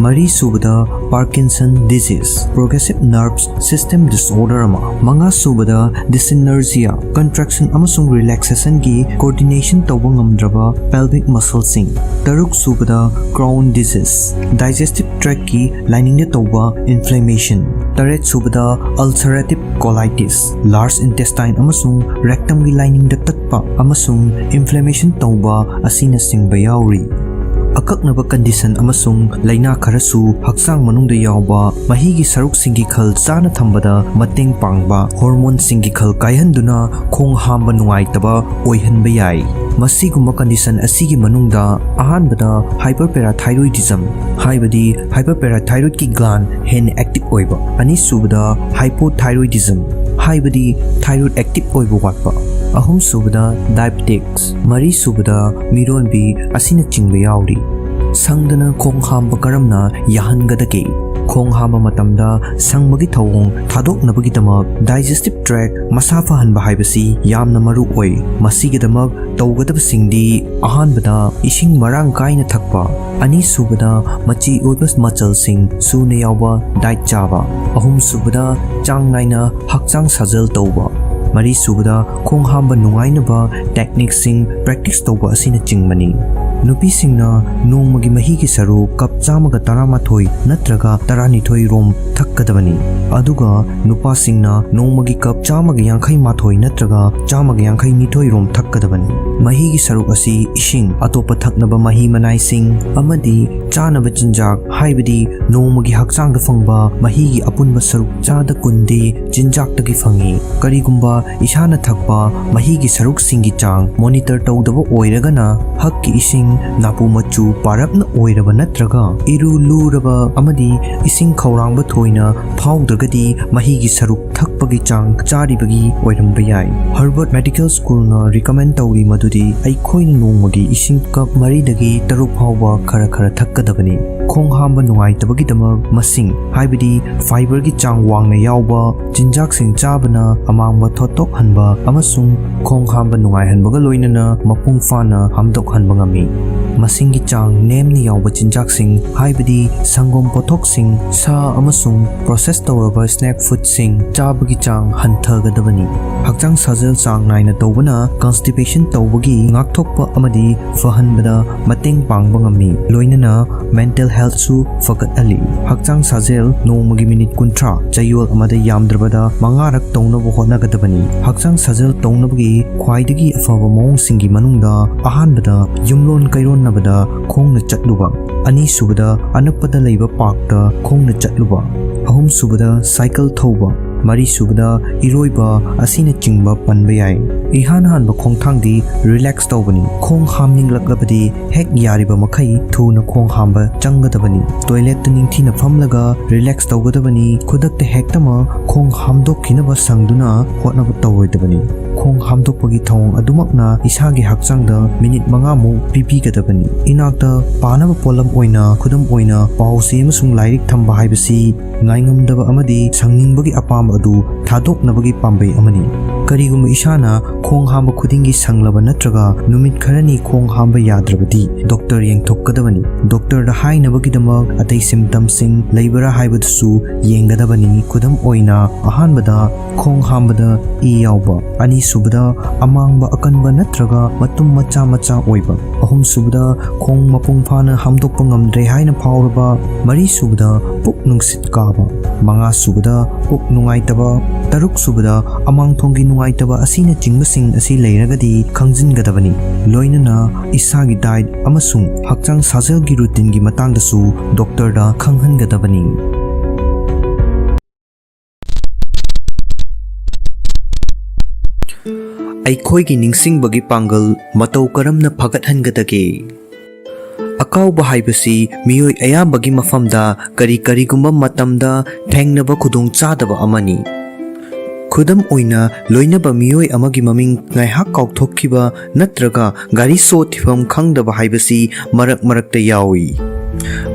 ꯃꯔꯤꯁꯨꯕꯗ Parkinson disease, progressive nervous system disorder ꯑꯃ, ꯃꯉꯥꯁꯨꯕꯗ dyssynergia, contraction ꯑꯃꯁꯨꯡ relaxationꯒꯤ coordination ꯇꯧꯕ ꯉꯝꯗ꯭ꯔꯕ pelvic muscleꯁꯤꯡ, ꯇꯔꯨꯛꯁꯨꯕꯗ Crohn disease, digestive tractꯀꯤ liningꯗ ꯇꯧꯕ inflammation, ꯇꯔꯦꯠꯁꯨꯕꯗ ulcerative colitis, large intestine ꯑꯃꯁꯨꯡ rectumꯒꯤ liningꯗ ꯇꯠꯄ ꯑꯃꯁꯨꯡ inflammation ꯇꯧꯕ ꯑꯁꯤꯅꯆꯤꯡꯕ ꯌꯥꯎꯔꯤ꯫ ꯑꯀꯛꯅꯕ condition ꯑꯃꯁꯨꯡ ꯂꯩꯅꯥ ꯈꯔꯁꯨ ꯍꯛꯆꯥꯡ ꯃꯅꯨꯡꯗ ꯌꯥꯎꯕ ꯃꯍꯤꯒꯤ ꯁꯔꯨꯛꯁꯤꯡꯒꯤ ꯈꯜ ꯆꯥꯅ ꯊꯝꯕꯗ ꯃꯇꯦꯡ ꯄꯥꯡꯕ hormoneꯁꯤꯡꯒꯤ ꯈꯜ ꯀꯥꯏꯍꯟꯗꯨꯅ ꯈꯣꯡ ꯍꯥꯝꯕ ꯅꯨꯡꯉꯥꯏꯇꯕ ꯑꯣꯏꯍꯟꯕ ꯌꯥꯏ꯫ ꯃꯁꯤꯒꯨꯝꯕ condition ꯑꯁꯤꯒꯤ ꯃꯅꯨꯡꯗ ꯑꯍꯥꯟꯕꯗ hyperparathyroidism, ꯍꯥꯏꯕꯗꯤ hyperparathyroidꯀꯤ gland ꯍꯦꯟꯅ active ꯑꯣꯏꯕ, ꯑꯅꯤꯁꯨꯕꯗ hypothyroidism, ꯍꯥꯏꯕꯗꯤ thyroid active ꯑꯣꯏꯕ ꯋꯥꯠꯄ, ꯑꯍꯨꯝꯁꯨꯕꯗ diabetes, ꯃꯔꯤꯁꯨꯕꯗ ꯃꯤꯔꯣꯟꯕꯤ ꯑꯁꯤꯅꯆꯤꯡꯕ ꯌꯥꯎꯔꯤ꯫ ꯁꯪꯗꯅ ꯈꯣꯡ ꯍꯥꯝꯕ ꯀꯔꯝꯅ ꯌꯥꯍꯟꯒꯗꯒꯦ? ꯈꯣꯡ ꯍꯥꯝꯕ ꯃꯇꯝꯗ ꯁꯪꯕꯒꯤ ꯊꯧꯑꯣꯡ ꯊꯥꯗꯣꯛꯅꯕꯒꯤꯗꯃꯛ digestive tract ꯃꯁꯥ ꯐꯍꯟꯕ ꯍꯥꯏꯕꯁꯤ ꯌꯥꯝꯅ ꯃꯔꯨ ꯑꯣꯏ꯫ ꯃꯁꯤꯒꯤꯗꯃꯛ ꯇꯧꯒꯗꯕꯁꯤꯡꯗꯤ, ꯑꯍꯥꯟꯕꯗ ꯏꯁꯤꯡ ꯃꯔꯥꯡ ꯀꯥꯏꯅ ꯊꯛꯄ, ꯑꯅꯤꯁꯨꯕꯗ ꯃꯆꯤ ꯑꯣꯏꯕ ꯃꯆꯜꯁꯤꯡ ꯁꯨꯅ ꯌꯥꯎꯕ diet ꯆꯥꯕ, ꯑꯍꯨꯝꯁꯨꯕꯗ ꯆꯥꯡ ꯅꯥꯏꯅ ꯍꯛꯆꯥꯡ ꯁꯥꯖꯦꯜ ꯇꯧꯕ, ꯃꯔꯤꯁꯨꯕꯗ ꯈꯣꯡ ꯍꯥꯝꯕ ꯅꯨꯡꯉꯥꯏꯅꯕ techniqueꯁꯤꯡ practice ꯇꯧꯕ ꯑꯁꯤꯅꯆꯤꯡꯕꯅꯤ꯫ ꯅꯨꯄꯤꯁꯤꯡꯅ ꯅꯣꯡꯃꯒꯤ ꯃꯍꯤꯒꯤ ꯁꯔꯨꯛ ꯀꯞ ꯆꯥꯝꯃꯒ ꯇꯔꯥꯃꯥꯊꯣꯏ ꯅꯠꯇ꯭ꯔꯒ ꯇꯔꯥꯅꯤꯊꯣꯏ ꯔꯣꯝ ꯊꯛꯀꯗꯕꯅꯤ, ꯑꯗꯨꯒ ꯅꯨꯄꯥꯁꯤꯡꯅ ꯅꯣꯡꯃꯒꯤ ꯀꯞ ꯆꯥꯝꯃꯒ ꯌꯥꯡꯈꯩ ꯃꯥꯊꯣꯏ ꯅꯠꯇ꯭ꯔꯒ ꯆꯥꯝꯃꯒ ꯌꯥꯡꯈꯩ ꯅꯤꯊꯣꯏ ꯔꯣꯝ ꯊꯛꯀꯗꯕꯅꯤ꯫ ꯃꯍꯤꯒꯤ ꯁꯔꯨꯛ ꯑꯁꯤ ꯏꯁꯤꯡ, ꯑꯇꯣꯞꯄ ꯊꯛꯅꯕ ꯃꯍꯤ ꯃꯅꯥꯏꯁꯤꯡ ꯑꯃꯗꯤ ꯆꯥꯅꯕ ꯆꯤꯟꯖꯥꯛ, ꯍꯥꯏꯕꯗꯤ ꯅꯣꯡꯃꯒꯤ ꯍꯛꯆꯥꯡꯗ ꯐꯪꯕ ꯃꯍꯤꯒꯤ ꯑꯄꯨꯟꯕ ꯁꯔꯨꯛ ꯆꯥꯗ ꯀꯨꯟꯗꯤ ꯆꯤꯟꯖꯥꯛꯇꯒꯤ ꯐꯪꯏ꯫ ꯀꯔꯤꯒꯨꯝꯕ ꯏꯁꯥꯅ ꯊꯛꯄ ꯃꯍꯤꯒꯤ ꯁꯔꯨꯛꯁꯤꯡꯒꯤ ꯆꯥꯡ monitor ꯇꯧꯗꯕ ꯑꯣꯏꯔꯒꯅ, ꯍꯛꯀꯤ ꯏꯁꯤꯡ ꯅꯥꯄꯨ ꯃꯆꯨ ꯄꯥꯔꯞꯅ ꯑꯣꯏꯔꯕ ꯅꯠꯇ꯭ꯔꯒ ꯏꯔꯨ ꯂꯨꯔꯕ ꯑꯃꯗꯤ ꯏꯁꯤꯡ ꯈꯧꯔꯥꯡꯕ ꯊꯣꯏꯅ ꯐꯥꯎꯗ꯭ꯔꯒꯗꯤ ꯃꯍꯤꯒꯤ ꯁꯔꯨꯛ ꯊꯛꯄꯒꯤ ꯆꯥꯡ ꯆꯥꯔꯤꯕꯒꯤ ꯑꯣꯏꯔꯝꯕ ꯌꯥꯏ꯫ Harvard Medical Schoolꯅ recommend ꯇꯧꯔꯤ ꯃꯗꯨꯗꯤ ꯑꯩꯈꯣꯏꯅ ꯅꯣꯡꯃꯒꯤ ꯏꯁꯤꯡ ꯀꯞ ꯃꯔꯤꯗꯒꯤ ꯇꯔꯨꯛ ꯐꯥꯎꯕ ꯈꯔ ꯈꯔ ꯊꯛꯀꯗꯕꯅꯤ꯫ ꯈꯣꯡ ꯍꯥꯝꯕ ꯅꯨꯡꯉꯥꯏꯇꯕꯒꯤꯗꯃꯛ ꯃꯁꯤꯡ, ꯍꯥꯏꯕꯗꯤ fiberꯒꯤ ꯆꯥꯡ ꯋꯥꯡꯅ ꯌꯥꯎꯕ ꯆꯤꯟꯖꯥꯛꯁꯤꯡ ꯆꯥꯕꯅ ꯑꯃꯥꯡꯕ ꯊꯣꯠꯇꯣꯛꯍꯟꯕ ꯑꯃꯁꯨꯡ ꯈꯣꯡ ꯍꯥꯝꯕ ꯅꯨꯡꯉꯥꯏꯍꯟꯕꯒ ꯂꯣꯏꯅꯅ ꯃꯄꯨꯡ ꯐꯥꯅ ꯍꯥꯝꯗꯣꯛꯍꯟꯕ ꯉꯝꯃꯤ꯫ ꯃꯁꯤꯡꯒꯤ ꯆꯥꯡ ꯅꯦꯝꯅ ꯌꯥꯎꯕ ꯆꯤꯟꯖꯥꯛꯁꯤꯡ, ꯍꯥꯏꯕꯗꯤ ꯁꯪꯒꯣꯝ ꯄꯣꯠꯊꯣꯛꯁꯤꯡ, ꯁꯥ ꯑꯃꯁꯨꯡ process ꯇꯧꯔꯕ snack foodꯁꯤꯡ ꯆꯥꯕꯒꯤ ꯆꯥꯡ ꯍꯟꯊꯒꯗꯕꯅꯤ꯫ ꯍꯛꯆꯥꯡ ꯁꯥꯖꯦꯜ ꯆꯥꯡ ꯅꯥꯏꯅ ꯇꯧꯕꯅ constipation ꯇꯧꯕꯒꯤ ꯉꯥꯛꯊꯣꯛꯄ ꯑꯃꯗꯤ ꯐꯍꯟꯕꯗ ꯃꯇꯦꯡ ꯄꯥꯡꯕ ꯉꯝꯃꯤ, ꯂꯣꯏꯅꯅ mental healthꯁꯨ ꯐꯒꯠꯍꯜꯂꯤ꯫ ꯍꯛꯆꯥꯡ ꯁꯥꯖꯦꯜ ꯅꯣꯡꯃꯒꯤ ꯃꯤꯅꯤꯠ ꯀꯨꯟꯊ꯭ꯔꯥ, ꯆꯌꯣꯜ ꯑꯃꯗ ꯌꯥꯝꯗ꯭ꯔꯕꯗ ꯃꯉꯥꯔꯛ ꯇꯧꯅꯕ ꯍꯣꯠꯅꯒꯗꯕꯅꯤ꯫ ꯍꯛꯆꯥꯡ ꯁꯥꯖꯦꯜ ꯇꯧꯅꯕꯒꯤ ꯈ꯭ꯋꯥꯏꯗꯒꯤ ꯑꯐꯕ ꯃꯑꯣꯡꯁꯤꯡꯒꯤ ꯃꯅꯨꯡꯗ ꯑꯍꯥꯟꯕꯗ ꯌꯨꯝꯂꯣꯟ ꯀꯩꯔꯣꯟꯅꯕꯗ ꯈꯣꯡꯅ ꯆꯠꯂꯨꯕ, ꯑꯅꯤꯁꯨꯕꯗ ꯑꯅꯛꯄꯗ ꯂꯩꯕ parkꯇ ꯈꯣꯡꯅ ꯆꯠꯂꯨꯕ, ꯑꯍꯨꯝꯁꯨꯕꯗ cycle ꯊꯧꯕ, ꯃꯔꯤꯁꯨꯕꯗ ꯏꯔꯣꯏꯕ ꯑꯁꯤꯅꯆꯤꯡꯕ ꯄꯟꯕ ꯌꯥꯏ꯫ ꯏꯍꯥꯟ ꯍꯥꯟꯕ ꯈꯣꯡꯊꯥꯡꯗꯤ relax ꯇꯧꯕꯅꯤ꯫ ꯈꯣꯡ ꯍꯥꯝꯅꯤꯡꯂꯛꯂꯕꯗꯤ ꯍꯦꯛ ꯌꯥꯔꯤꯕ ꯃꯈꯩ ꯊꯨꯅ ꯈꯣꯡ ꯍꯥꯝꯕ ꯆꯪꯒꯗꯕꯅꯤ꯫ Toiletꯇ ꯅꯤꯡꯊꯤꯅ ꯐꯝꯂꯒ relax ꯇꯧꯒꯗꯕꯅꯤ꯫ ꯈꯨꯗꯛꯇ ꯍꯦꯛꯇꯃꯛ ꯈꯣꯡ ꯍꯥꯝꯗꯣꯛꯈꯤꯅꯕ ꯁꯪꯗꯨꯅ ꯍꯣꯠꯅꯕ ꯇꯧꯔꯣꯏꯗꯕꯅꯤ꯫ ꯈꯣꯡ ꯍꯥꯝꯗꯣꯛꯄꯒꯤ ꯊꯧꯑꯣꯡ ꯑꯗꯨꯃꯛꯅ ꯏꯁꯥꯒꯤ ꯍꯛꯆꯥꯡꯗ ꯃꯤꯅꯤꯠ ꯃꯉꯥꯃꯨꯛ ꯄꯤꯕꯤꯒꯗꯕꯅꯤ꯫ ꯏꯅꯥꯛꯇ ꯄꯥꯅꯕ ꯄꯣꯠꯂꯝ ꯑꯣꯏꯅ, ꯈꯨꯗꯝ ꯑꯣꯏꯅ, ꯄꯥꯎꯆꯦ ꯑꯃꯁꯨꯡ ꯂꯥꯏꯔꯤꯛ ꯊꯝꯕ ꯍꯥꯏꯕꯁꯤ ꯉꯥꯏꯉꯝꯗꯕ ꯑꯃꯗꯤ ꯁꯪꯅꯤꯡꯕꯒꯤ ꯑꯄꯥꯝꯕ ꯑꯗꯨ ꯊꯥꯗꯣꯛꯅꯕꯒꯤ ꯄꯥꯝꯕꯩ ꯑꯃꯅꯤ꯫ ꯀꯔꯤꯒꯨꯝꯕ ꯏꯁꯥꯅ ꯈꯣꯡ ꯍꯥꯝꯕ ꯈꯨꯗꯤꯡꯒꯤ ꯁꯪꯂꯕ ꯅꯠꯇ꯭ꯔꯒ ꯅꯨꯃꯤꯠ ꯈꯔꯅꯤ ꯈꯣꯡ ꯍꯥꯝꯕ ꯌꯥꯗ꯭ꯔꯕꯗꯤ doctor ꯌꯦꯡꯊꯣꯛꯀꯗꯕꯅꯤ꯫ Doctorꯗ ꯍꯥꯏꯅꯕꯒꯤꯗꯃꯛ ꯑꯇꯩ symptomꯁꯤꯡ ꯂꯩꯕ꯭ꯔꯥ ꯍꯥꯏꯕꯗꯨꯁꯨ ꯌꯦꯡꯒꯗꯕꯅꯤ꯫ ꯈꯨꯗꯝ ꯑꯣꯏꯅ, ꯑꯍꯥꯟꯕꯗ ꯈꯣꯡ ꯍꯥꯝꯕꯗ ꯏ ꯌꯥꯎꯕ, ꯑꯅꯤꯁꯨꯕꯗ ꯑꯃꯥꯡꯕ ꯑꯀꯟꯕ ꯅꯠꯇ꯭ꯔꯒ ꯃꯇꯨꯝ ꯃꯆꯥ ꯃꯆꯥ ꯑꯣꯏꯕ, ꯑꯍꯨꯝꯁꯨꯕꯗ ꯈꯣꯡ ꯃꯄꯨꯡ ꯐꯥꯅ ꯍꯥꯝꯗꯣꯛꯄ ꯉꯝꯗ꯭ꯔꯦ ꯍꯥꯏꯅ ꯐꯥꯎꯔꯕ, ꯃꯔꯤꯁꯨꯕꯗ ꯄꯨꯛ ꯅꯨꯡꯁꯤꯠ ꯀꯥꯕ, ꯃꯉꯥꯁꯨꯕꯗ ꯄꯨꯛ ꯅꯨꯡꯉꯥꯏꯇꯕ, ꯇꯔꯨꯛꯁꯨꯕꯗ ꯑꯃꯥꯡꯊꯣꯡꯒꯤ ꯅꯨꯡꯉꯥꯏꯇꯕ ꯑꯁꯤꯅꯆꯤꯡꯕꯁꯤꯡ ꯑꯁꯤ ꯂꯩꯔꯒꯗꯤ ꯈꯪꯖꯤꯟꯒꯗꯕꯅꯤ꯫ ꯂꯣꯏꯅꯅ ꯏꯁꯥꯒꯤ diet ꯑꯃꯁꯨꯡ ꯍꯛꯆꯥꯡ ꯁꯥꯖꯦꯜꯒꯤ routinegꯤ ꯃꯇꯥꯡꯗꯁꯨ doctorꯗ ꯈꯪꯍꯟꯒꯗꯕꯅꯤ꯫ ꯑꯩꯈꯣꯏꯒꯤ ꯅꯤꯡꯁꯤꯡꯕꯒꯤ ꯄꯥꯡꯒꯜ ꯃꯇꯧ ꯀꯔꯝꯅ ꯐꯒꯠꯍꯟꯒꯗꯒꯦ? ꯀꯥꯎꯕ ꯍꯥꯏꯕꯁꯤ ꯃꯤꯑꯣꯏ ꯑꯌꯥꯝꯕꯒꯤ ꯃꯐꯝꯗ ꯀꯔꯤ ꯀꯔꯤꯒꯨꯝꯕ ꯃꯇꯝꯗ ꯊꯦꯡꯅꯕ ꯈꯨꯗꯣꯡꯆꯥꯗꯕ ꯑꯃꯅꯤ꯫ ꯈꯨꯗꯝ ꯑꯣꯏꯅ, ꯂꯣꯏꯅꯕ ꯃꯤꯑꯣꯏ ꯑꯃꯒꯤ ꯃꯃꯤꯡ ꯉꯥꯏꯍꯥꯛ ꯀꯥꯎꯊꯣꯛꯈꯤꯕ ꯅꯠꯇ꯭ꯔꯒ ꯒꯥꯔꯤ ꯁꯣ ꯊꯤꯐꯝ ꯈꯪꯗꯕ ꯍꯥꯏꯕꯁꯤ ꯃꯔꯛ ꯃꯔꯛꯇ ꯌꯥꯎꯏ꯫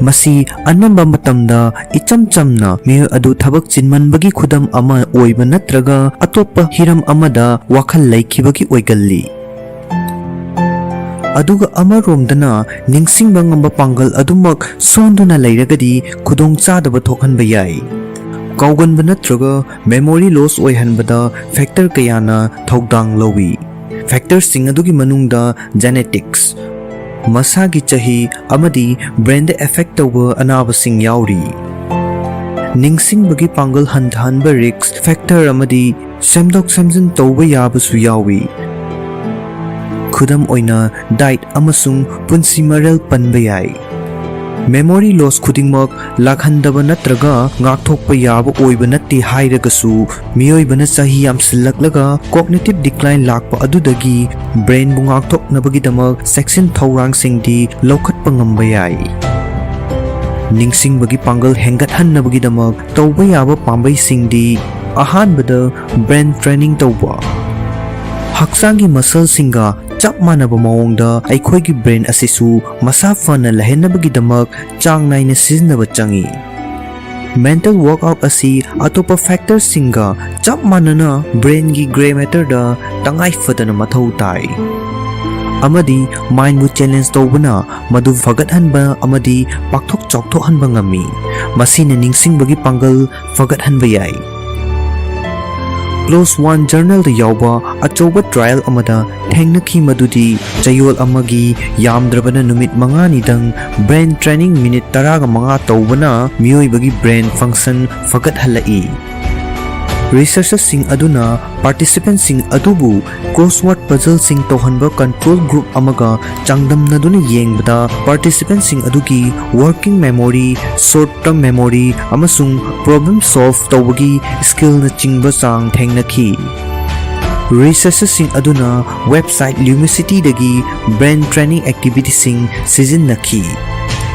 ꯃꯁꯤ ꯑꯅꯝꯕ ꯃꯇꯝꯗ ꯏꯆꯝ ꯆꯝꯅ ꯃꯤꯑꯣꯏ ꯑꯗꯨ ꯊꯕꯛ ꯆꯤꯟꯃꯟꯕꯒꯤ ꯈꯨꯗꯝ ꯑꯃ ꯑꯣꯏꯕ ꯅꯠꯇ꯭ꯔꯒ ꯑꯇꯣꯞꯄ ꯍꯤꯔꯝ ꯑꯃꯗ ꯋꯥꯈꯜ ꯂꯩꯈꯤꯕꯒꯤ ꯑꯣꯏꯒꯜꯂꯤ꯫ ꯑꯗꯨꯒ ꯑꯃꯔꯣꯝꯗꯅ, ꯅꯤꯡꯁꯤꯡꯕ ꯉꯝꯕ ꯄꯥꯡꯒꯜ ꯑꯗꯨꯃꯛ ꯁꯣꯟꯗꯨꯅ ꯂꯩꯔꯒꯗꯤ ꯈꯨꯗꯣꯡꯆꯥꯗꯕ ꯊꯣꯛꯍꯟꯕ ꯌꯥꯏ꯫ ꯀꯥꯎꯒꯟꯕ ꯅꯠꯇ꯭ꯔꯒ memory loss ꯑꯣꯏꯍꯟꯕꯗ factor ꯀꯌꯥꯅ ꯊꯧꯗꯥꯡ ꯂꯧꯏ꯫ Factorꯁꯤꯡ ꯑꯗꯨꯒꯤ ꯃꯅꯨꯡꯗ genetics, ꯃꯁꯥꯒꯤ ꯆꯍꯤ ꯑꯃꯗꯤ brainꯗ effect ꯇꯧꯕ ꯑꯅꯥꯕꯁꯤꯡ ꯌꯥꯎꯔꯤ꯫ ꯅꯤꯡꯁꯤꯡꯕꯒꯤ ꯄꯥꯡꯒꯜ ꯍꯟꯊꯍꯟꯕ risk factor ꯑꯃꯗꯤ ꯁꯦꯝꯗꯣꯛ ꯁꯦꯝꯖꯤꯟ ꯇꯧꯕ ꯌꯥꯕꯁꯨ ꯌꯥꯎꯏ꯫ ꯈꯨꯗꯝ ꯑꯣꯏꯅ, diet ꯑꯃꯁꯨꯡ ꯄꯨꯟꯁꯤ ꯃꯔꯦꯜ ꯄꯟꯕ ꯌꯥꯏ꯫ Memory loss ꯈꯨꯗꯤꯡꯃꯛ ꯂꯥꯛꯍꯟꯗꯕ ꯅꯠꯇ꯭ꯔꯒ ꯉꯥꯛꯊꯣꯛꯄ ꯌꯥꯕ ꯑꯣꯏꯕ ꯅꯠꯇꯦ ꯍꯥꯏꯔꯒꯁꯨ, ꯃꯤꯑꯣꯏꯕꯅ ꯆꯍꯤ ꯌꯥꯝꯁꯤꯜꯂꯛꯂꯒ cognitive decline ꯂꯥꯛꯄ ꯑꯗꯨꯗꯒꯤ brainꯕꯨ ꯉꯥꯛꯊꯣꯛꯅꯕꯒꯤꯗꯃꯛ ꯆꯦꯛꯁꯤꯟ ꯊꯧꯔꯥꯡꯁꯤꯡꯗꯤ ꯂꯧꯈꯠꯄ ꯉꯝꯕ ꯌꯥꯏ꯫ ꯅꯤꯡꯁꯤꯡꯕꯒꯤ ꯄꯥꯡꯒꯜ ꯍꯦꯟꯒꯠꯍꯟꯅꯕꯒꯤꯗꯃꯛ ꯇꯧꯕ ꯌꯥꯕ ꯄꯥꯝꯕꯩꯁꯤꯡꯗꯤ, ꯑꯍꯥꯟꯕꯗ, brain training ꯇꯧꯕ꯫ ꯍꯛꯆꯥꯡꯒꯤ muscleꯁꯤꯡꯒ ꯆꯞ ꯃꯥꯟꯅꯕ ꯃꯑꯣꯡꯗ ꯑꯩꯈꯣꯏꯒꯤ brain ꯑꯁꯤꯁꯨ ꯃꯁꯥ ꯐꯅ ꯂꯩꯍꯟꯅꯕꯒꯤꯗꯃꯛ ꯆꯥꯡ ꯅꯥꯏꯅ ꯁꯤꯖꯤꯟꯅꯕ ꯆꯪꯏ꯫ Mental workout ꯑꯁꯤ ꯑꯇꯣꯞꯄ factorꯁꯤꯡꯒ ꯆꯞ ꯃꯥꯟꯅꯅ brainꯒꯤ grey matterꯗ ꯇꯉꯥꯏ ꯐꯗꯅ ꯃꯊꯧ ꯇꯥꯏ꯫ ꯑꯃꯗꯤ mindꯕꯨ challenge ꯇꯧꯕꯅ ꯃꯗꯨ ꯐꯒꯠꯍꯟꯕ ꯑꯃꯗꯤ ꯄꯥꯛꯊꯣꯛ ꯆꯥꯎꯊꯣꯛꯍꯟꯕ ꯉꯝꯃꯤ꯫ ꯃꯁꯤꯅ ꯅꯤꯡꯁꯤꯡꯕꯒꯤ ꯄꯥꯡꯒꯜ ꯐꯒꯠꯍꯟꯕ ꯌꯥꯏ꯫ Close One Journalꯗ ꯌꯥꯎꯕ ꯑꯆꯧꯕ trial ꯑꯃꯗ ꯊꯦꯡꯅꯈꯤ, ꯃꯗꯨꯗꯤ ꯆꯌꯣꯜ ꯑꯃꯒꯤ ꯌꯥꯝꯗ꯭ꯔꯕꯗ ꯅꯨꯃꯤꯠ ꯃꯉꯥꯅꯤꯗꯪ brain training minute ꯇꯔꯥꯒ ꯃꯉꯥ ꯇꯧꯕꯅ ꯃꯤꯑꯣꯏꯕꯒꯤ brain function ꯐꯒꯠꯍꯜꯂꯛꯏ꯫ Researcherꯁꯤꯡ ꯑꯗꯨꯅ participantꯁꯤꯡ ꯑꯗꯨꯕꯨ crossword puzzleꯁꯤꯡ ꯇꯧꯍꯟꯕ control group ꯑꯃꯒ ꯆꯥꯡꯗꯝꯅꯗꯨꯅ ꯌꯦꯡꯕꯗ, participantꯁꯤꯡ ꯑꯗꯨꯒꯤ working memory, short term memory, ꯑꯃꯁꯨꯡ problem solve ꯇꯧꯕꯒꯤ skillꯅꯆꯤꯡꯕ ꯆꯥꯡ ꯊꯦꯡꯅꯈꯤ꯫ Researcherꯁꯤꯡ ꯑꯗꯨꯅ website Lumicityꯗꯒꯤ brain training activityꯁꯤꯡ ꯁꯤꯖꯤꯟꯅꯈꯤ꯫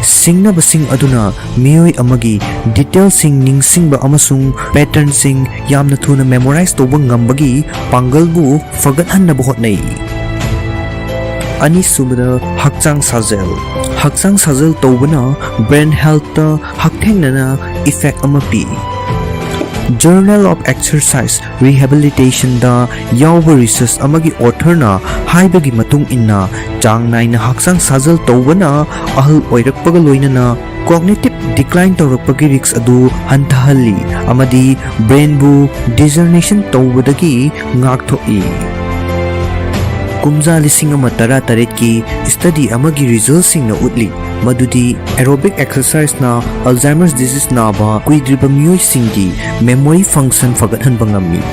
ꯁꯤꯡꯅꯕꯁꯤꯡ ꯑꯗꯨꯅ ꯃꯤꯑꯣꯏ ꯑꯃꯒꯤ detailꯁꯤꯡ ꯅꯤꯡꯁꯤꯡꯕ ꯑꯃꯁꯨꯡ patternꯁꯤꯡ ꯌꯥꯝꯅ ꯊꯨꯅ memorize ꯇꯧꯕ ꯉꯝꯕꯒꯤ ꯄꯥꯡꯒꯜꯕꯨ ꯐꯒꯠꯍꯟꯅꯕ ꯍꯣꯠꯅꯩ꯫ ꯑꯅꯤꯁꯨꯕꯗ, ꯍꯛꯆꯥꯡ ꯁꯥꯖꯦꯜ꯫ ꯍꯛꯆꯥꯡ ꯁꯥꯖꯦꯜ ꯇꯧꯕꯅ brain healthꯇ ꯍꯛꯊꯦꯡꯅꯅ effect ꯑꯃ ꯄꯤ꯫ Journal of Exercise Rehabilitationꯗ ꯌꯥꯎꯕ research ꯑꯃꯒꯤ authorꯅ ꯍꯥꯏꯕꯒꯤ ꯃꯇꯨꯡ ꯏꯟꯅ, ꯆꯥꯡ ꯅꯥꯏꯅ ꯍꯛꯆꯥꯡ ꯁꯥꯖꯦꯜ ꯇꯧꯕꯅ ꯑꯍꯜ ꯑꯣꯏꯔꯛꯄꯒ ꯂꯣꯏꯅꯅ cognitive decline ꯇꯧꯔꯛꯄꯒꯤ risk ꯑꯗꯨ ꯍꯟꯊꯍꯜꯂꯤ ꯑꯃꯗꯤ brainꯕꯨ degeneration ꯇꯧꯕꯗꯒꯤ ꯉꯥꯛꯊꯣꯛꯏ꯫ ꯀꯨꯝꯖꯥ ꯂꯤꯁꯤꯡ ꯑꯃ ꯇꯔꯥ ꯇꯔꯦꯠꯀꯤ study ꯑꯃꯒꯤ resultꯁꯤꯡꯅ ꯎꯠꯂꯤ ꯃꯗꯨꯗꯤ aerobic exerciseꯅ Alzheimer's disease ꯅꯥꯕ ꯀꯨꯏꯗ꯭ꯔꯤꯕ ꯃꯤꯑꯣꯏꯁꯤꯡꯒꯤ memory function ꯐꯒꯠꯍꯟꯕ ꯉꯝꯃꯤ꯫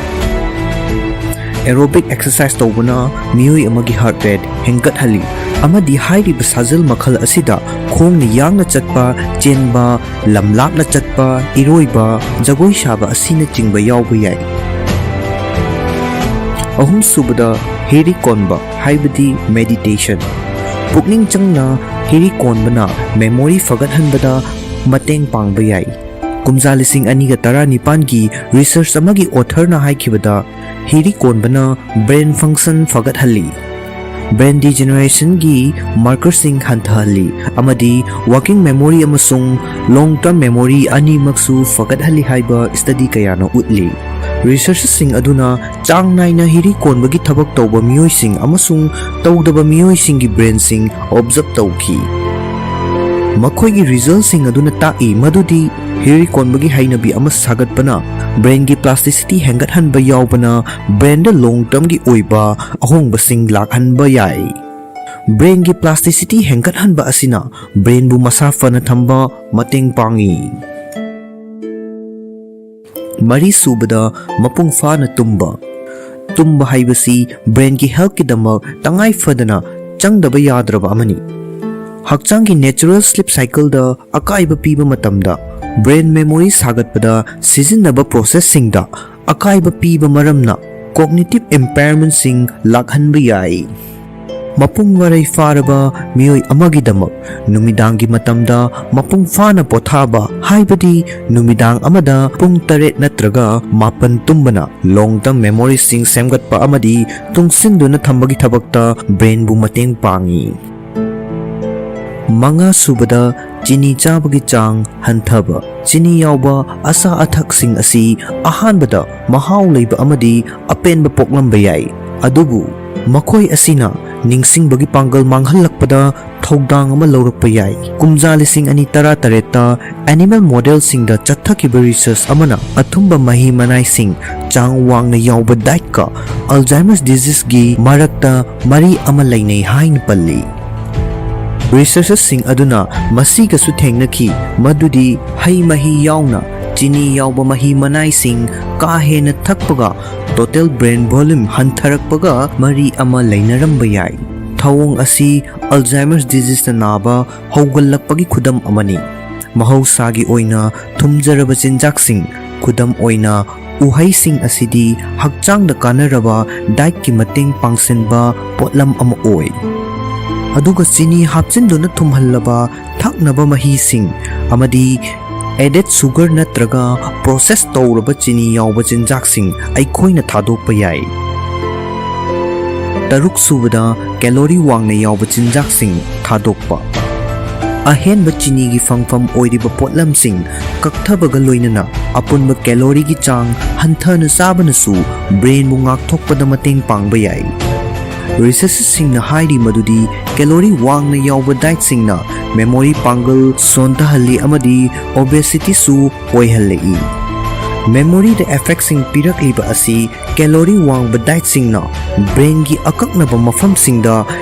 Aerobic exercise ꯇꯧꯕꯅ ꯃꯤꯑꯣꯏ ꯑꯃꯒꯤ heart rate ꯍꯦꯟꯒꯠꯍꯜꯂꯤ ꯑꯃꯗꯤ ꯍꯥꯏꯔꯤꯕ ꯁꯥꯖꯦꯜ ꯃꯈꯜ ꯑꯁꯤꯗ ꯈꯣꯡꯅ ꯌꯥꯡꯅ ꯆꯠꯄ, ꯆꯦꯟꯕ, ꯂꯝ ꯂꯥꯞꯅ ꯆꯠꯄ, ꯏꯔꯣꯏꯕ, ꯖꯒꯣꯏ ꯁꯥꯕ ꯑꯁꯤꯅꯆꯤꯡꯕ ꯌꯥꯎꯕ ꯌꯥꯏ꯫ ꯑꯍꯨꯝꯁꯨꯕꯗ, ꯍꯤꯔꯤ ꯀꯣꯟꯕ ꯍꯥꯏꯕꯗꯤ meditation꯫ ꯄꯨꯛꯅꯤꯡ ꯆꯪꯅ ꯍꯤꯔꯤ ꯀꯣꯟꯕꯅ memory ꯐꯒꯠꯍꯟꯕꯗ ꯃꯇꯦꯡ ꯄꯥꯡꯕ ꯌꯥꯏ꯫ ꯀꯨꯝꯖꯥ ꯂꯤꯁꯤꯡ ꯑꯅꯤꯒ ꯇꯔꯥꯅꯤꯄꯥꯟꯒꯤ research ꯑꯃꯒꯤ authorꯅ ꯍꯥꯏꯈꯤꯕꯗ, ꯍꯤꯔꯤ ꯀꯣꯟꯕꯅ brain function ꯐꯒꯠꯍꯜꯂꯤ, brain degenerationꯒꯤ markerꯁꯤꯡ ꯍꯟꯊꯍꯜꯂꯤ ꯑꯃꯗꯤ working memory ꯑꯃꯁꯨꯡ long term memory ꯑꯅꯤꯃꯛꯁꯨ ꯐꯒꯠꯍꯜꯂꯤ ꯍꯥꯏꯕ study ꯀꯌꯥꯅ ꯎꯠꯂꯤ꯫ Researchꯁꯤꯡ ꯑꯗꯨꯅ ꯆꯥꯡ ꯅꯥꯏꯅ ꯍꯤꯔꯤ ꯀꯣꯟꯕꯒꯤ ꯊꯕꯛ ꯇꯧꯕ ꯃꯤꯑꯣꯏꯁꯤꯡ ꯑꯃꯁꯨꯡ ꯇꯧꯗꯕ ꯃꯤꯑꯣꯏꯁꯤꯡꯒꯤ brainꯁꯤꯡ observe ꯇꯧꯈꯤ꯫ ꯃꯈꯣꯏꯒꯤ resultꯁꯤꯡ ꯑꯗꯨꯅ ꯇꯥꯛꯏ ꯃꯗꯨꯗꯤ ꯍꯤꯔꯤ ꯀꯣꯟꯕꯒꯤ ꯍꯩꯅꯕꯤ ꯑꯃ ꯁꯥꯒꯠꯄꯅ brainꯒꯤ plasticity ꯍꯦꯟꯒꯠꯍꯟꯕ ꯌꯥꯎꯕꯅ brainꯗ long termꯒꯤ ꯑꯣꯏꯕ ꯑꯍꯣꯡꯕꯁꯤꯡ ꯂꯥꯛꯍꯟꯕ ꯌꯥꯏ꯫ Brainꯒꯤ plasticity ꯍꯦꯟꯒꯠꯍꯟꯕ ꯑꯁꯤꯅ brainꯕꯨ ꯃꯁꯥ ꯐꯅ ꯊꯝꯕ ꯃꯇꯦꯡ ꯄꯥꯡꯏ꯫ ꯃꯔꯤꯁꯨꯕꯗ, ꯃꯄꯨꯡ ꯐꯥꯅ ꯇꯨꯝꯕ꯫ ꯇꯨꯝꯕ ꯍꯥꯏꯕꯁꯤ brainꯒꯤ healthꯀꯤꯗꯃꯛ ꯇꯉꯥꯏ ꯐꯗꯅ ꯆꯪꯗꯕ ꯌꯥꯗ꯭ꯔꯕ ꯑꯃꯅꯤ꯫ ꯍꯛꯆꯥꯡꯒꯤ natural sleep cycleꯗ ꯑꯀꯥꯏꯕ ꯄꯤꯕ ꯃꯇꯝꯗ brain memory ꯁꯥꯒꯠꯄꯗ ꯁꯤꯖꯤꯟꯅꯕ processꯁꯤꯡꯗ ꯑꯀꯥꯏꯕ ꯄꯤꯕ ꯃꯔꯝꯅ cognitive impairmentꯁꯤꯡ ꯂꯥꯛꯍꯟꯕ ꯌꯥꯏ꯫ ꯃꯄꯨꯡ ꯃꯔꯩ ꯐꯥꯔꯕ ꯃꯤꯑꯣꯏ ꯑꯃꯒꯤꯗꯃꯛ ꯅꯨꯃꯤꯗꯥꯡꯒꯤ ꯃꯇꯝꯗ ꯃꯄꯨꯡ ꯐꯥꯅ ꯄꯣꯊꯥꯕ, ꯍꯥꯏꯕꯗꯤ ꯅꯨꯃꯤꯗꯥꯡ ꯑꯃꯗ ꯄꯨꯡ ꯇꯔꯦꯠ ꯅꯠꯇ꯭ꯔꯒ ꯃꯥꯄꯟ ꯇꯨꯝꯕꯅ long term memoryꯁꯤꯡ ꯁꯦꯝꯒꯠꯄ ꯑꯃꯗꯤ ꯇꯨꯡꯁꯤꯟꯗꯨꯅ ꯊꯝꯕꯒꯤ ꯊꯕꯛꯇ brainꯕꯨ ꯃꯇꯦꯡ ꯄꯥꯡꯏ꯫ ꯃꯉꯥ ꯁꯨꯕꯗ, ꯆꯤꯅꯤ ꯆꯥꯕꯒꯤ ꯆꯥꯡ ꯍꯟꯊꯕ꯫ ꯆꯤꯅꯤ ꯌꯥꯎꯕ ꯑꯆꯥ ꯑꯊꯛꯁꯤꯡ ꯑꯁꯤ ꯑꯍꯥꯟꯕꯗ ꯃꯍꯥꯎ ꯂꯩꯕ ꯑꯃꯗꯤ ꯑꯄꯦꯟꯕ ꯄꯣꯛꯂꯝꯕ ꯌꯥꯏ, ꯑꯗꯨꯕꯨ ꯃꯈꯣꯏ ꯑꯁꯤꯅ ꯅꯤꯡꯁꯤꯡꯕꯒꯤ ꯄꯥꯡꯒꯜ ꯃꯥꯡꯍꯜꯂꯛꯄꯗ ꯊꯧꯗꯥꯡ ꯑꯃ ꯂꯧꯔꯛꯄ ꯌꯥꯏ꯫ ꯀꯨꯝꯖꯥ ꯂꯤꯁꯤꯡ ꯑꯅꯤ ꯇꯔꯥ ꯇꯔꯦꯠꯇ animal modelꯁꯤꯡꯗ ꯆꯠꯊꯈꯤꯕ research ꯑꯃꯅ ꯑꯊꯨꯝꯕ ꯃꯍꯤ ꯃꯅꯥꯏꯁꯤꯡ ꯆꯥꯡ ꯋꯥꯡꯅ ꯌꯥꯎꯕ dietꯀ Alzheimer's diseaseꯒꯤ ꯃꯔꯛꯇ ꯃꯔꯤ ꯑꯃ ꯂꯩꯅꯩ ꯍꯥꯏꯅ ꯄꯜꯂꯤ꯫ Researchꯁꯤꯡ ꯑꯗꯨꯅ ꯃꯁꯤꯒꯁꯨ ꯊꯦꯡꯅꯈꯤ, ꯃꯗꯨꯗꯤ ꯍꯩ ꯃꯍꯤ ꯌꯥꯎꯅ ꯆꯤꯅꯤ ꯌꯥꯎꯕ ꯃꯍꯤ ꯃꯅꯥꯏꯁꯤꯡ ꯀꯥ ꯍꯦꯟꯅ ꯊꯛꯄꯒ total brain volume ꯍꯟꯊꯔꯛꯄꯒ ꯃꯔꯤ ꯑꯃ ꯂꯩꯅꯔꯝꯕ ꯌꯥꯏ꯫ ꯊꯧꯑꯣꯡ ꯑꯁꯤ Alzheimer's diseaseꯅ ꯅꯥꯕ ꯍꯧꯒꯠꯂꯛꯄꯒꯤ ꯈꯨꯗꯝ ꯑꯃꯅꯤ꯫ ꯃꯍꯧꯁꯥꯒꯤ ꯑꯣꯏꯅ ꯊꯨꯝꯖꯔꯕ ꯆꯤꯟꯖꯥꯛꯁꯤꯡ, ꯈꯨꯗꯝ ꯑꯣꯏꯅ ꯎꯍꯩꯁꯤꯡ ꯑꯁꯤꯗꯤ ꯍꯛꯆꯥꯡꯗ ꯀꯥꯟꯅꯔꯕ dietꯀꯤ ꯃꯇꯦꯡ ꯄꯥꯡꯁꯤꯟꯕ ꯄꯣꯠꯂꯝ ꯑꯃ ꯑꯣꯏ꯫ ꯑꯗꯨꯒ ꯆꯤꯅꯤ ꯍꯥꯞꯆꯤꯟꯗꯨꯅ ꯊꯨꯝꯍꯜꯂꯕ ꯊꯛꯅꯕ ꯃꯍꯤꯁꯤꯡ ꯑꯃꯗꯤ added sugar ꯅꯠꯇ꯭ꯔꯒ process ꯇꯧꯔꯕ ꯆꯤꯅꯤ ꯌꯥꯎꯕ ꯆꯤꯟꯖꯥꯛꯁꯤꯡ ꯑꯩꯈꯣꯏꯅ ꯊꯥꯗꯣꯛꯄ ꯌꯥꯏ꯫ ꯇꯔꯨꯛ ꯁꯨꯕꯗ, calorie ꯋꯥꯡꯅ ꯌꯥꯎꯕ ꯆꯤꯟꯖꯥꯛꯁꯤꯡ ꯊꯥꯗꯣꯛꯄ꯫ ꯑꯍꯦꯟꯕ ꯆꯤꯅꯤꯒꯤ ꯐꯪꯐꯝ ꯑꯣꯏꯔꯤꯕ ꯄꯣꯠꯂꯝꯁꯤꯡ ꯀꯛꯊꯕꯒ ꯂꯣꯏꯅꯅ ꯑꯄꯨꯟꯕ calorie ꯒꯤ ꯆꯥꯡ ꯍꯟꯊꯅ ꯆꯥꯕꯅꯁꯨ brain ꯕꯨ ꯉꯥꯛꯊꯣꯛꯄꯗ ꯃꯇꯦꯡ ꯄꯥꯡꯕ ꯌꯥꯏ꯫ Researcher ꯁꯤꯡꯅ ꯍꯥꯏꯔꯤ ꯃꯗꯨꯗꯤ calorie ꯋꯥꯡꯅ ꯌꯥꯎꯕ diet ꯁꯤꯡꯅ memory ꯄꯥꯡꯒꯜ ꯁꯣꯟꯊꯍꯜꯂꯤ ꯑꯃꯗꯤ obesity ꯁꯨ ꯑꯣꯏꯍꯜꯂꯛꯏ꯫ Memory ꯗ effect ꯁꯤꯡ ꯄꯤꯔꯛꯂꯤꯕ ꯑꯁꯤ calorie ꯋꯥꯡꯕ diet ꯁꯤꯡꯅ brain ꯒꯤ ꯑꯀꯛꯅꯕ ꯃꯐꯝꯁꯤꯡꯗ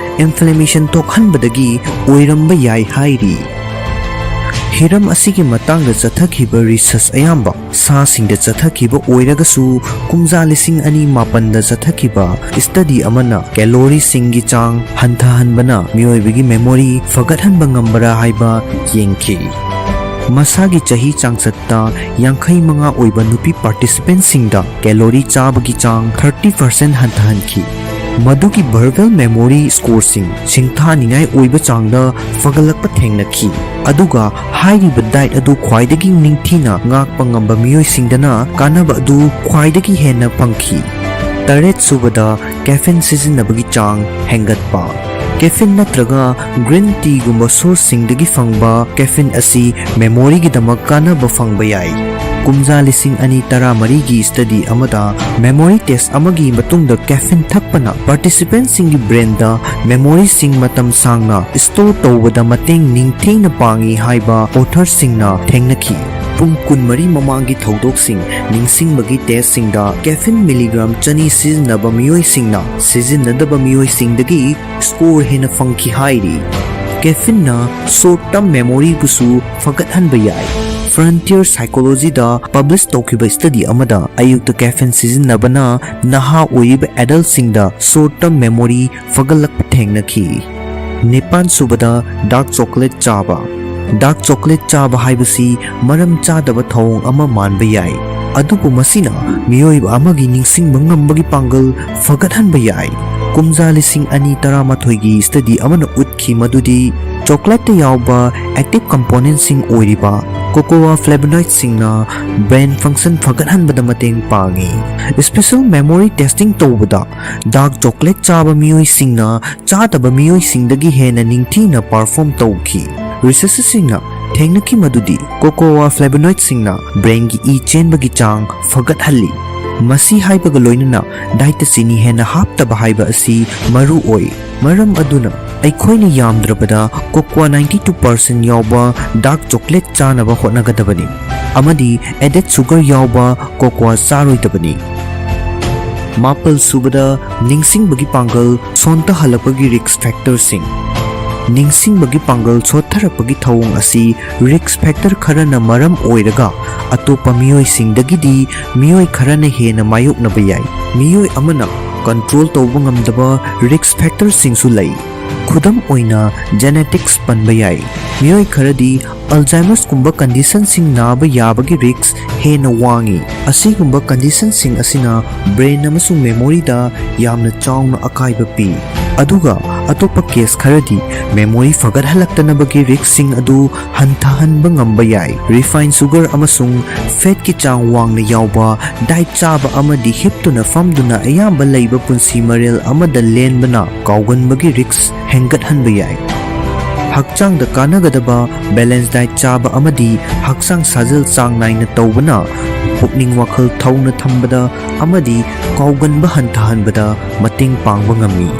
inflammation ꯊꯣꯛꯍꯟꯕꯗꯒꯤ ꯑꯣꯏꯔꯝꯕ ꯌꯥꯏ ꯍꯥꯏꯔꯤ꯫ ꯍꯤꯔꯝ ꯑꯁꯤꯒꯤ ꯃꯇꯥꯡꯗ ꯆꯠꯊꯈꯤꯕ research ꯑꯌꯥꯝꯕ ꯁꯥꯁꯤꯡꯗ ꯆꯠꯊꯈꯤꯕ ꯑꯣꯏꯔꯒꯁꯨ, ꯀꯨꯝꯖꯥ ꯂꯤꯁꯤꯡ ꯑꯅꯤ ꯃꯥꯄꯟꯗ ꯆꯠꯊꯈꯤꯕ study ꯑꯃꯅ calorie ꯁꯤꯡꯒꯤ ꯆꯥꯡ ꯍꯟꯊꯍꯟꯕꯅ ꯃꯤꯑꯣꯏꯕꯒꯤ memory ꯐꯒꯠꯍꯟꯕ ꯉꯝꯕꯔꯥ ꯍꯥꯏꯕ ꯌꯦꯡꯈꯤ꯫ ꯃꯁꯥꯒꯤ ꯆꯍꯤ ꯆꯥꯡꯆꯠꯇ ꯌꯥꯡꯈꯩ ꯃꯉꯥ ꯑꯣꯏꯕ ꯅꯨꯄꯤ participantꯁꯤꯡꯗ calorie ꯆꯥꯕꯒꯤ ꯆꯥꯡ thirty percent ꯍꯟꯊꯍꯟꯈꯤ꯫ ꯃꯗꯨꯒꯤ verbal memory scoreꯁꯤꯡ ꯁꯤꯡꯊꯥꯅꯤꯡꯉꯥꯏ ꯑꯣꯏꯕ ꯆꯥꯡꯗ ꯐꯒꯠꯂꯛꯄ ꯊꯦꯡꯅꯈꯤ꯫ ꯑꯗꯨꯒ ꯍꯥꯏꯔꯤꯕ diet ꯑꯗꯨ ꯈ꯭ꯋꯥꯏꯗꯒꯤ ꯅꯤꯡꯊꯤꯅ ꯉꯥꯛꯄ ꯉꯝꯕ ꯃꯤꯑꯣꯏꯁꯤꯡꯗꯅ ꯀꯥꯟꯅꯕ ꯑꯗꯨ ꯈ꯭ꯋꯥꯏꯗꯒꯤ ꯍꯦꯟꯅ ꯐꯪꯈꯤ꯫ ꯇꯔꯦꯠ ꯁꯨꯕꯗ, caffeine ꯁꯤꯖꯤꯟꯅꯕꯒꯤ ꯆꯥꯡ ꯍꯦꯟꯒꯠꯄ꯫ Caffeine ꯅꯠꯇ꯭ꯔꯒ green teaꯒꯨꯝꯕ sourceꯁꯤꯡꯗꯒꯤ ꯐꯪꯕ caffeine ꯑꯁꯤ memoryꯒꯤꯗꯃꯛ ꯀꯥꯟꯅꯕ ꯐꯪꯕ ꯌꯥꯏ꯫ ꯀꯨꯝꯖꯥ ꯂꯤꯁꯤꯡ ꯑꯅꯤ ꯇꯔꯥꯃꯔꯤꯒꯤ study ꯑꯃꯗ memory test ꯑꯃꯒꯤ ꯃꯇꯨꯡꯗ caffeine ꯊꯛꯄꯅ participantꯁꯤꯡꯒꯤ brainꯗ memoryꯁꯤꯡ ꯃꯇꯝ ꯁꯥꯡꯅ store ꯇꯧꯕꯗ ꯃꯇꯦꯡ ꯅꯤꯡꯊꯤꯅ ꯄꯥꯡꯏ ꯍꯥꯏꯕ authorꯁꯤꯡꯅ ꯊꯦꯡꯅꯈꯤ꯫ ꯄꯨꯡ ꯀꯨꯟꯃꯔꯤ ꯃꯃꯥꯡꯒꯤ ꯊꯧꯗꯣꯛꯁꯤꯡ ꯅꯤꯡꯁꯤꯡꯕꯒꯤ testꯁꯤꯡꯗ caffeine milligram ꯆꯅꯤ ꯁꯤꯖꯤꯟꯅꯕ ꯃꯤꯑꯣꯏꯁꯤꯡꯅ ꯁꯤꯖꯤꯟꯅꯗꯕ ꯃꯤꯑꯣꯏꯁꯤꯡꯗꯒꯤ score ꯍꯦꯟꯅ ꯐꯪꯈꯤ ꯍꯥꯏꯔꯤ꯫ Caffeineꯅ short term memoryꯕꯨꯁꯨ ꯐꯒꯠꯍꯟꯕ ꯌꯥꯏ꯫ Frontier Psychologyꯗ publish ꯇꯧꯈꯤꯕ study ꯑꯃꯗ ꯑꯌꯨꯛꯇ caffeine ꯁꯤꯖꯤꯟꯅꯕꯅ ꯅꯍꯥ ꯑꯣꯏꯔꯤꯕ adultꯁꯤꯡꯗ short term memory ꯐꯒꯠꯂꯛꯄ ꯊꯦꯡꯅꯈꯤ꯫ ꯅꯤꯄꯥꯟ ꯁꯨꯕꯗ, dark chocolate ꯆꯥꯕ꯫ Dark chocolate ꯆꯥꯕ ꯍꯥꯏꯕꯁꯤ ꯃꯔꯝ ꯆꯥꯗꯕ ꯊꯧꯑꯣꯡ ꯑꯃ ꯃꯥꯟꯕ ꯌꯥꯏ, ꯑꯗꯨꯕꯨ ꯃꯁꯤꯅ ꯃꯤꯑꯣꯏꯕ ꯑꯃꯒꯤ ꯅꯤꯡꯁꯤꯡꯕ ꯉꯝꯕꯒꯤ ꯄꯥꯡꯒꯜ ꯐꯒꯠꯍꯟꯕ ꯌꯥꯏ꯫ ꯀꯨꯝꯖꯥ ꯂꯤꯁꯤꯡ ꯑꯅꯤ ꯇꯔꯥꯃꯥꯊꯣꯏꯒꯤ study ꯑꯃꯅ ꯎꯠꯈꯤ ꯃꯗꯨꯗꯤ chocolateꯇ ꯌꯥꯎꯕ active componentꯁꯤꯡ ꯑꯣꯏꯔꯤꯕ cocoa flavonoidꯁꯤꯡꯅ brain function ꯐꯒꯠꯍꯟꯕꯗ ꯃꯇꯦꯡ ꯄꯥꯡꯏ꯫ Special memory testing ꯇꯧꯕꯗ dark chocolate ꯆꯥꯕ ꯃꯤꯑꯣꯏꯁꯤꯡꯅ ꯆꯥꯗꯕ ꯃꯤꯑꯣꯏꯁꯤꯡꯗꯒꯤ ꯍꯦꯟꯅ ꯅꯤꯡꯊꯤꯅ perform ꯇꯧꯈꯤ꯫ Researcherꯁꯤꯡꯅ ꯊꯦꯡꯅꯈꯤ ꯃꯗꯨꯗꯤ cocoa flavonoidꯁꯤꯡꯅ brainꯒꯤ ꯏ ꯆꯦꯟꯕꯒꯤ ꯆꯥꯡ ꯐꯒꯠꯍꯜꯂꯤ꯫ ꯃꯁꯤ ꯍꯥꯏꯕꯒ ꯂꯣꯏꯅꯅ dietꯇ ꯆꯤꯅꯤ ꯍꯦꯟꯅ ꯍꯥꯞꯇꯕ ꯍꯥꯏꯕ ꯑꯁꯤ ꯃꯔꯨ ꯑꯣꯏ꯫ ꯃꯔꯝ ꯑꯗꯨꯅ ꯑꯩꯈꯣꯏꯅ ꯌꯥꯝꯗ꯭ꯔꯕꯗ cocoa ninety two percent ꯌꯥꯎꯕ dark chocolate ꯆꯥꯅꯕ ꯍꯣꯠꯅꯒꯗꯕꯅꯤ ꯑꯃꯗꯤ added sugar ꯌꯥꯎꯕ cocoa ꯆꯥꯔꯣꯏꯗꯕꯅꯤ꯫ ꯃꯥꯄꯜ ꯁꯨꯕꯗ, ꯅꯤꯡꯁꯤꯡꯕꯒꯤ ꯄꯥꯡꯒꯜ ꯁꯣꯟꯊꯍꯜꯂꯛꯄꯒꯤ risk factorꯁꯤꯡ꯫ ꯅꯤꯡꯁꯤꯡꯕꯒꯤ ꯄꯥꯡꯒꯜ ꯁꯣꯠꯊꯔꯛꯄꯒꯤ ꯊꯧꯑꯣꯡ ꯑꯁꯤ risk factor ꯈꯔꯅ ꯃꯔꯝ ꯑꯣꯏꯔꯒ ꯑꯇꯣꯞꯄ ꯃꯤꯑꯣꯏꯁꯤꯡꯗꯒꯤꯗꯤ ꯃꯤꯑꯣꯏ ꯈꯔꯅ ꯍꯦꯟꯅ ꯃꯥꯌꯣꯛꯅꯕ ꯌꯥꯏ꯫ ꯃꯤꯑꯣꯏ ꯑꯃꯅ control ꯇꯧꯕ ꯉꯝꯗꯕ risk factorꯁꯤꯡꯁꯨ ꯂꯩ꯫ ꯈꯨꯗꯝ ꯑꯣꯏꯅ, genetics ꯄꯟꯕ ꯌꯥꯏ꯫ ꯃꯤꯑꯣꯏ ꯈꯔꯗꯤ Alzheimerꯁꯀꯨꯝꯕ conditionꯁꯤꯡ ꯅꯥꯕ ꯌꯥꯕꯒꯤ risk ꯍꯦꯟꯅ ꯋꯥꯡꯏ꯫ ꯑꯁꯤꯒꯨꯝꯕ conditionꯁꯤꯡ ꯑꯁꯤꯅ brain ꯑꯃꯁꯨꯡ memoryꯗ ꯌꯥꯝꯅ ꯆꯥꯎꯅ ꯑꯀꯥꯏꯕ ꯄꯤ꯫ ꯑꯗꯨꯒ ꯑꯇꯣꯞꯄ case ꯈꯔꯗꯤ memory ꯐꯒꯠꯍꯜꯂꯛꯇꯅꯕꯒꯤ riskꯁꯤꯡ ꯑꯗꯨ ꯍꯟꯊꯍꯟꯕ ꯉꯝꯕ ꯌꯥꯏ꯫ Refined sugar ꯑꯃꯁꯨꯡ fatꯀꯤ ꯆꯥꯡ ꯋꯥꯡꯅ ꯌꯥꯎꯕ diet ꯆꯥꯕ ꯑꯃꯗꯤ ꯍꯤꯞꯇꯨꯅ ꯐꯝꯗꯨꯅ ꯑꯌꯥꯝꯕ ꯂꯩꯕ ꯄꯨꯟꯁꯤ ꯃꯔꯦꯜ ꯑꯃꯗ ꯂꯦꯟꯕꯅ ꯀꯥꯎꯒꯟꯕꯒꯤ risk ꯍꯦꯟꯒꯠꯍꯟꯕ ꯌꯥꯏ꯫ ꯍꯛꯆꯥꯡꯗ ꯀꯥꯟꯅꯒꯗꯕ balance diet ꯆꯥꯕ ꯑꯃꯗꯤ ꯍꯛꯆꯥꯡ ꯁꯥꯖꯦꯜ ꯆꯥꯡ ꯅꯥꯏꯅ ꯇꯧꯕꯅ ꯄꯨꯛꯅꯤꯡ ꯋꯥꯈꯜ ꯊꯧꯅ ꯊꯝꯕꯗ ꯑꯃꯗꯤ ꯀꯥꯎꯒꯟꯕ ꯍꯟꯊꯍꯟꯕꯗ ꯃꯇꯦꯡ ꯄꯥꯡꯕ ꯉꯝꯃꯤ꯫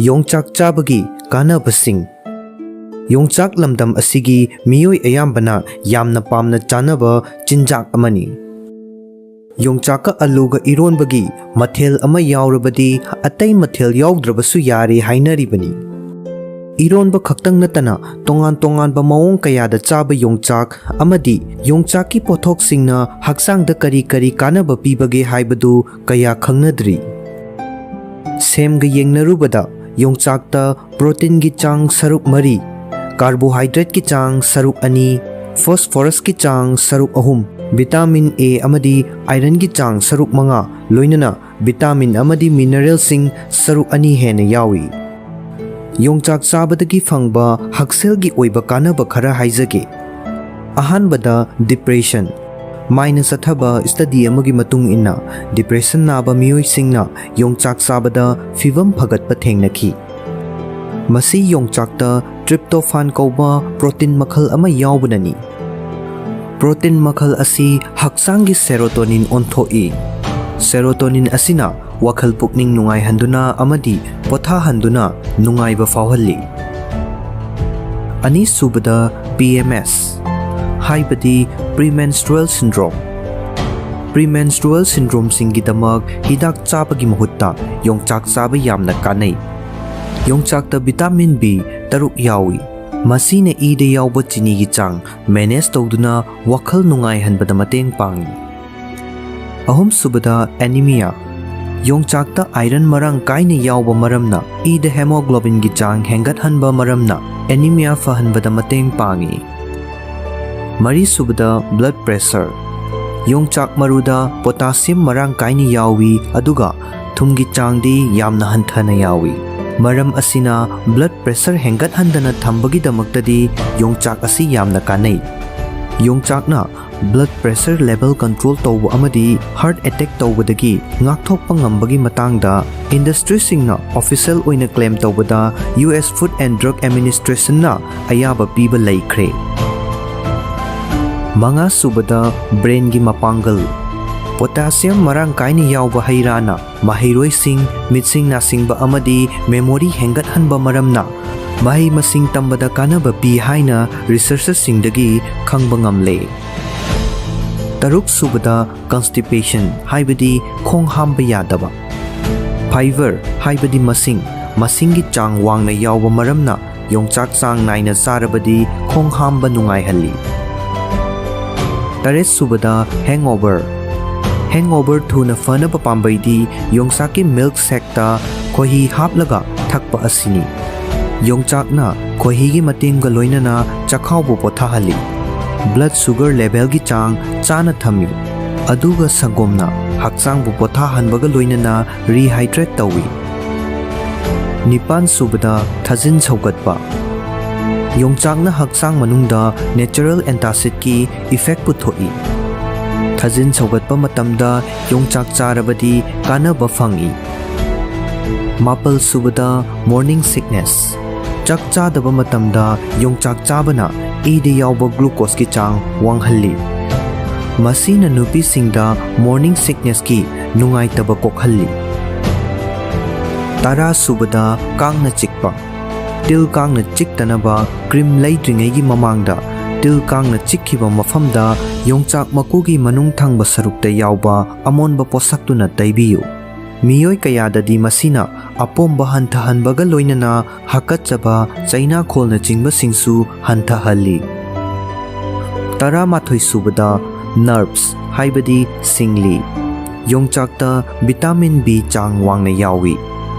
ꯌꯣꯡꯆꯥꯛ ꯆꯥꯕꯒꯤ ꯀꯥꯟꯅꯕꯁꯤꯡ꯫ ꯌꯣꯡꯆꯥꯛ ꯂꯝꯗꯝ ꯑꯁꯤꯒꯤ ꯃꯤꯑꯣꯏ ꯑꯌꯥꯝꯕꯅ ꯌꯥꯝꯅ ꯄꯥꯝꯅ ꯆꯥꯅꯕ ꯆꯤꯟꯖꯥꯛ ꯑꯃꯅꯤ꯫ ꯌꯣꯡꯆꯥꯛꯀ ꯑꯂꯨꯒ ꯏꯔꯣꯟꯕꯒꯤ ꯃꯊꯦꯜ ꯑꯃ ꯌꯥꯎꯔꯕꯗꯤ ꯑꯇꯩ ꯃꯊꯦꯜ ꯌꯥꯎꯗ꯭ꯔꯕꯁꯨ ꯌꯥꯔꯦ ꯍꯥꯏꯅꯔꯤꯕꯅꯤ꯫ ꯏꯔꯣꯟꯕ ꯈꯛꯇꯪ ꯅꯠꯇꯅ ꯇꯣꯉꯥꯟ ꯇꯣꯉꯥꯟꯕ ꯃꯑꯣꯡ ꯀꯌꯥꯗ ꯆꯥꯕ ꯌꯣꯡꯆꯥꯛ ꯑꯃꯗꯤ ꯌꯣꯡꯆꯥꯛꯀꯤ ꯄꯣꯠꯊꯣꯛꯁꯤꯡꯅ ꯍꯛꯆꯥꯡꯗ ꯀꯔꯤ ꯀꯔꯤ ꯀꯥꯟꯅꯕ ꯄꯤꯕꯒꯦ ꯍꯥꯏꯕꯗꯨ ꯀꯌꯥ ꯈꯪꯅꯗ꯭ꯔꯤ꯫ ꯁꯦꯝꯒ ꯌꯦꯡꯅꯔꯨꯕꯗ ꯌꯣꯡꯆꯥꯛꯇ proteinꯒꯤ ꯆꯥꯡ ꯁꯔꯨꯛ ꯃꯔꯤ, carbohydrateꯀꯤ ꯆꯥꯡ ꯁꯔꯨꯛ ꯑꯅꯤ, phosphorusꯀꯤ ꯆꯥꯡ ꯁꯔꯨꯛ ꯑꯍꯨꯝ, vitamin A ꯑꯃꯗꯤ ironꯒꯤ ꯆꯥꯡ ꯁꯔꯨꯛ ꯃꯉꯥ, ꯂꯣꯏꯅꯅ vitamin ꯑꯃꯗꯤ mineralꯁꯤꯡ ꯁꯔꯨꯛ ꯑꯅꯤ ꯍꯦꯟꯅ ꯌꯥꯎꯏ꯫ ꯌꯣꯡꯆꯥꯛ ꯆꯥꯕꯗꯒꯤ ꯐꯪꯕ ꯍꯛꯁꯦꯜꯒꯤ ꯑꯣꯏꯕ ꯀꯥꯟꯅꯕ ꯈꯔ ꯍꯥꯏꯖꯒꯦ꯫ ꯑꯍꯥꯟꯕꯗ, depression꯫ ꯃꯥꯏꯅ ꯆꯠꯊꯕ study ꯑꯃꯒꯤ ꯃꯇꯨꯡ ꯏꯟꯅ, depression ꯅꯥꯕ ꯃꯤꯑꯣꯏꯁꯤꯡꯅ ꯌꯣꯡꯆꯥꯛ ꯆꯥꯕꯗ ꯐꯤꯚꯝ ꯐꯒꯠꯄ ꯊꯦꯡꯅꯈꯤ꯫ ꯃꯁꯤ ꯌꯣꯡꯆꯥꯛꯇ tryptophan ꯀꯧꯕ protein ꯃꯈꯜ ꯑꯃ ꯌꯥꯎꯕꯅꯅꯤ꯫ Protein ꯃꯈꯜ ꯑꯁꯤ ꯍꯛꯆꯥꯡꯒꯤ serotonin ꯑꯣꯟꯊꯣꯛꯏ꯫ Serotonin ꯑꯁꯤꯅ ꯋꯥꯈꯜ ꯄꯨꯛꯅꯤꯡ ꯅꯨꯡꯉꯥꯏꯍꯟꯗꯨꯅ ꯑꯃꯗꯤ ꯄꯣꯊꯥꯍꯟꯗꯨꯅ ꯅꯨꯡꯉꯥꯏꯕ ꯐꯥꯎꯍꯜꯂꯤ꯫ ꯑꯅꯤꯁꯨꯕꯗ, P M S, ꯍꯥꯏꯕꯗꯤ premenstrual syndrome꯫ Premenstrual syndromeꯁꯤꯡꯒꯤꯗꯃꯛ ꯍꯤꯗꯥꯛ ꯆꯥꯕꯒꯤ ꯃꯍꯨꯠꯇ ꯌꯣꯡꯆꯥꯛ ꯆꯥꯕ ꯌꯥꯝꯅ ꯀꯥꯟꯅꯩ꯫ ꯌꯣꯡꯆꯥꯛꯇ vitamin B ꯇꯔꯨꯛ ꯌꯥꯎꯏ꯫ ꯃꯁꯤꯅ ꯏꯗ ꯌꯥꯎꯕ ꯆꯤꯅꯤꯒꯤ ꯆꯥꯡ ꯃꯦꯅꯦꯖ ꯇꯧꯗꯨꯅ ꯋꯥꯈꯜ ꯅꯨꯡꯉꯥꯏꯍꯟꯕꯗ ꯃꯇꯦꯡ ꯄꯥꯡꯏ꯫ ꯑꯍꯨꯝꯁꯨꯕꯗ, ꯑꯦꯅꯤꯃꯤꯌꯥ꯫ ꯌꯣꯡꯆꯥꯛꯇ ꯑꯥꯏꯔꯟ ꯃꯔꯥꯡ ꯀꯥꯏꯅ ꯌꯥꯎꯕ ꯃꯔꯝꯅ ꯏꯗ ꯍꯦꯃꯣꯒ꯭ꯂꯣꯕꯤꯟꯒꯤ ꯆꯥꯡ ꯍꯦꯟꯒꯠꯍꯟꯕ ꯃꯔꯝꯅ ꯑꯦꯅꯤꯃꯤꯌꯥ ꯐꯍꯟꯕꯗ ꯃꯇꯦꯡ ꯄꯥꯡꯏ꯫ ꯃꯔꯤꯁꯨꯕꯗ, ꯕ꯭ꯂꯗ ꯄ꯭ꯔꯦꯁꯔ꯫ ꯌꯣꯡꯆꯥꯛ ꯃꯔꯨꯗ ꯄꯣꯇꯥꯁꯤꯌꯝ ꯃꯔꯥꯡ ꯀꯥꯏꯅ ꯌꯥꯎꯏ, ꯑꯗꯨꯒ ꯊꯨꯝꯒꯤ ꯆꯥꯡꯗꯤ ꯌꯥꯝꯅ ꯍꯟꯊꯅ ꯌꯥꯎꯏ꯫ ꯃꯔꯝ ꯑꯁꯤꯅ ꯕ꯭ꯂꯗ ꯄ꯭ꯔꯦꯁꯔ ꯍꯦꯟꯒꯠꯍꯟꯗꯅ ꯊꯝꯕꯒꯤꯗꯃꯛꯇꯗꯤ ꯌꯣꯡꯆꯥꯛ ꯑꯁꯤ ꯌꯥꯝꯅ ꯀꯥꯟꯅꯩ꯫ ꯌꯣꯡꯆꯥꯛꯅ ꯕ꯭ꯂꯗ ꯄ꯭ꯔꯦꯁꯔ ꯂꯦꯚꯦꯜ ꯀꯟꯇ꯭ꯔꯣꯜ ꯇꯧꯕ ꯑꯃꯗꯤ ꯍꯥꯔꯠ ꯑꯦꯇꯦꯛ ꯇꯧꯕꯗꯒꯤ ꯉꯥꯛꯊꯣꯛꯄ ꯉꯝꯕꯒꯤ ꯃꯇꯥꯡꯗ ꯏꯟꯗꯁꯇ꯭ꯔꯤꯁꯤꯡꯅ ꯑꯣꯐꯤꯁꯤꯌꯦꯜ ꯑꯣꯏꯅ ꯀ꯭ꯂꯦꯝ ꯇꯧꯕꯗ U S Food and Drug Administrationꯅ ꯑꯌꯥꯕ ꯄꯤꯕ ꯂꯩꯈ꯭ꯔꯦ꯫ ꯃꯉꯥꯁꯨꯕꯗ, ꯕ꯭ꯔꯦꯟꯒꯤ ꯃꯄꯥꯡꯒꯜ꯫ ꯄꯣꯇꯥꯁꯤꯌꯝ ꯃꯔꯥꯡ ꯀꯥꯏꯅ ꯌꯥꯎꯕ ꯍꯩ ꯔꯥꯅ ꯃꯍꯩꯔꯣꯏꯁꯤꯡ, ꯃꯤꯠꯁꯤꯡ ꯅꯥꯁꯤꯡꯕ ꯑꯃꯗꯤ ꯃꯦꯃꯣꯔꯤ ꯍꯦꯟꯒꯠꯍꯟꯕ ꯃꯔꯝꯅ ꯃꯍꯩ ꯃꯁꯤꯡ ꯇꯝꯕꯗ ꯀꯥꯟꯅꯕ ꯄꯤ ꯍꯥꯏꯅ ꯔꯤꯁꯔꯆꯔꯁꯤꯡꯗꯒꯤ ꯈꯪꯕ ꯉꯝꯂꯦ꯫ ꯇꯔꯨꯛꯁꯨꯕꯗ, ꯀꯟꯁꯇꯤꯄꯦꯁꯟ, ꯍꯥꯏꯕꯗꯤ ꯈꯣꯡ ꯍꯥꯝꯕ ꯌꯥꯗꯕ꯫ ꯐꯥꯏꯕꯔ, ꯍꯥꯏꯕꯗꯤ ꯃꯁꯤꯡ, ꯃꯁꯤꯡꯒꯤ ꯆꯥꯡ ꯋꯥꯡꯅ ꯌꯥꯎꯕ ꯃꯔꯝꯅ ꯌꯣꯡꯆꯥꯛ ꯆꯥꯡ ꯅꯥꯏꯅ ꯆꯥꯔꯕꯗꯤ ꯈꯣꯡ ꯍꯥꯝꯕ ꯅꯨꯡꯉꯥꯏꯍꯜꯂꯤ꯫ ꯇꯔꯦꯠꯁꯨꯕꯗ, ꯍꯦꯡꯑꯣꯚꯔ꯫ ꯍꯦꯡꯑꯣꯚꯔ ꯊꯨꯅ ꯐꯅꯕ ꯄꯥꯝꯕꯩꯗꯤ ꯌꯣꯡꯆꯥꯛꯀꯤ ꯃꯤꯜꯛ ꯁꯦꯛꯇ ꯈꯣꯏꯍꯤ ꯍꯥꯞꯂꯒ ꯊꯛꯄ ꯑꯁꯤꯅꯤ꯫ ꯌꯣꯡꯆꯥꯛꯅ ꯈꯣꯏꯍꯤꯒꯤ ꯃꯇꯦꯡꯒ ꯂꯣꯏꯅꯅ ꯆꯈꯥꯎꯕꯨ ꯄꯣꯊꯥꯍꯜꯂꯤ꯫ ꯕ꯭ꯂꯗ ꯁꯨꯒꯔ ꯂꯦꯚꯦꯜꯒꯤ ꯆꯥꯡ ꯆꯥꯅ ꯊꯝꯃꯤ꯫ ꯑꯗꯨꯒ ꯁꯪꯒꯣꯝꯅ ꯍꯛꯆꯥꯡꯕꯨ ꯄꯣꯊꯥꯍꯟꯕꯒ ꯂꯣꯏꯅꯅ ꯔꯤꯍꯥꯏꯗ꯭ꯔꯦꯠ ꯇꯧꯏ꯫ ꯅꯤꯄꯥꯟꯁꯨꯕꯗ, ꯊꯥꯖꯤꯟ ꯁꯧꯒꯠꯄ꯫ ꯌꯣꯡꯆꯥꯛꯅ ꯍꯛꯆꯥꯡ ꯃꯅꯨꯡꯗ ꯅꯦꯆꯔꯦꯜ ꯑꯦꯟꯇꯥꯁꯤꯠꯀꯤ ꯏꯐꯦꯛ ꯄꯨꯊꯣꯛꯏ꯫ ꯊꯥꯖꯤꯟ ꯁꯧꯒꯠꯄ ꯃꯇꯝꯗ ꯌꯣꯡꯆꯥꯛ ꯆꯥꯔꯕꯗꯤ ꯀꯥꯟꯅꯕ ꯐꯪꯏ꯫ ꯃꯥꯄꯜꯁꯨꯕꯗ, ꯃꯣꯔꯅꯤꯡ ꯁꯤꯛꯅꯦꯁ꯫ ꯆꯥꯛ ꯆꯥꯗꯕ ꯃꯇꯝꯗ ꯌꯣꯡꯆꯥꯛ ꯆꯥꯕꯅ ꯏꯗ ꯌꯥꯎꯕ ꯒ꯭ꯂꯨꯀꯣꯁꯀꯤ ꯆꯥꯡ ꯋꯥꯡꯍꯜꯂꯤ꯫ ꯃꯁꯤꯅ ꯅꯨꯄꯤꯁꯤꯡꯗ ꯃꯣꯔꯅꯤꯡ ꯁꯤꯛꯅꯦꯁꯀꯤ ꯅꯨꯡꯉꯥꯏꯇꯕ ꯀꯣꯛꯍꯜꯂꯤ꯫ ꯇꯔꯥꯁꯨꯕꯗ, ꯀꯥꯡꯅ ꯆꯤꯛꯄ꯫ ꯇꯤꯜ ꯀꯥꯡꯅ ꯆꯤꯛꯇꯅꯕ ꯀ꯭ꯔꯤꯝ ꯂꯩꯗ꯭ꯔꯤꯉꯩꯒꯤ ꯃꯃꯥꯡꯗ ꯇꯤꯜ ꯀꯥꯡꯅ ꯆꯤꯛꯈꯤꯕ ꯃꯐꯝꯗ ꯌꯣꯡꯆꯥꯛ ꯃꯀꯨꯒꯤ ꯃꯅꯨꯡ ꯊꯪꯕ ꯁꯔꯨꯛꯇ ꯌꯥꯎꯕ ꯑꯃꯣꯟꯕ ꯄꯣꯠꯁꯛꯇꯨꯅ ꯇꯩꯕꯤꯌꯨ꯫ ꯃꯤꯑꯣꯏ ꯀꯌꯥꯗꯗꯤ ꯃꯁꯤꯅ ꯑꯄꯣꯝꯕ ꯍꯟꯊꯍꯟꯕꯒ ꯂꯣꯏꯅꯅ ꯍꯥꯀꯠꯆꯕ, ꯆꯩꯅꯥꯈꯣꯜꯅꯆꯤꯡꯕꯁꯤꯡꯁꯨ ꯍꯟꯊꯍꯜꯂꯤ꯫ ꯇꯔꯥꯃꯥꯊꯣꯏ ꯁꯨꯕꯗ, ꯅꯔꯚꯁ ꯍꯥꯏꯕꯗꯤ ꯁꯤꯡꯂꯤ꯫ ꯌꯣꯡꯆꯥꯛꯇ ꯚꯤꯇꯥꯃꯤꯟ ꯕꯤ ꯆꯥꯡ ꯋꯥꯡꯅ ꯌꯥꯎꯏ꯫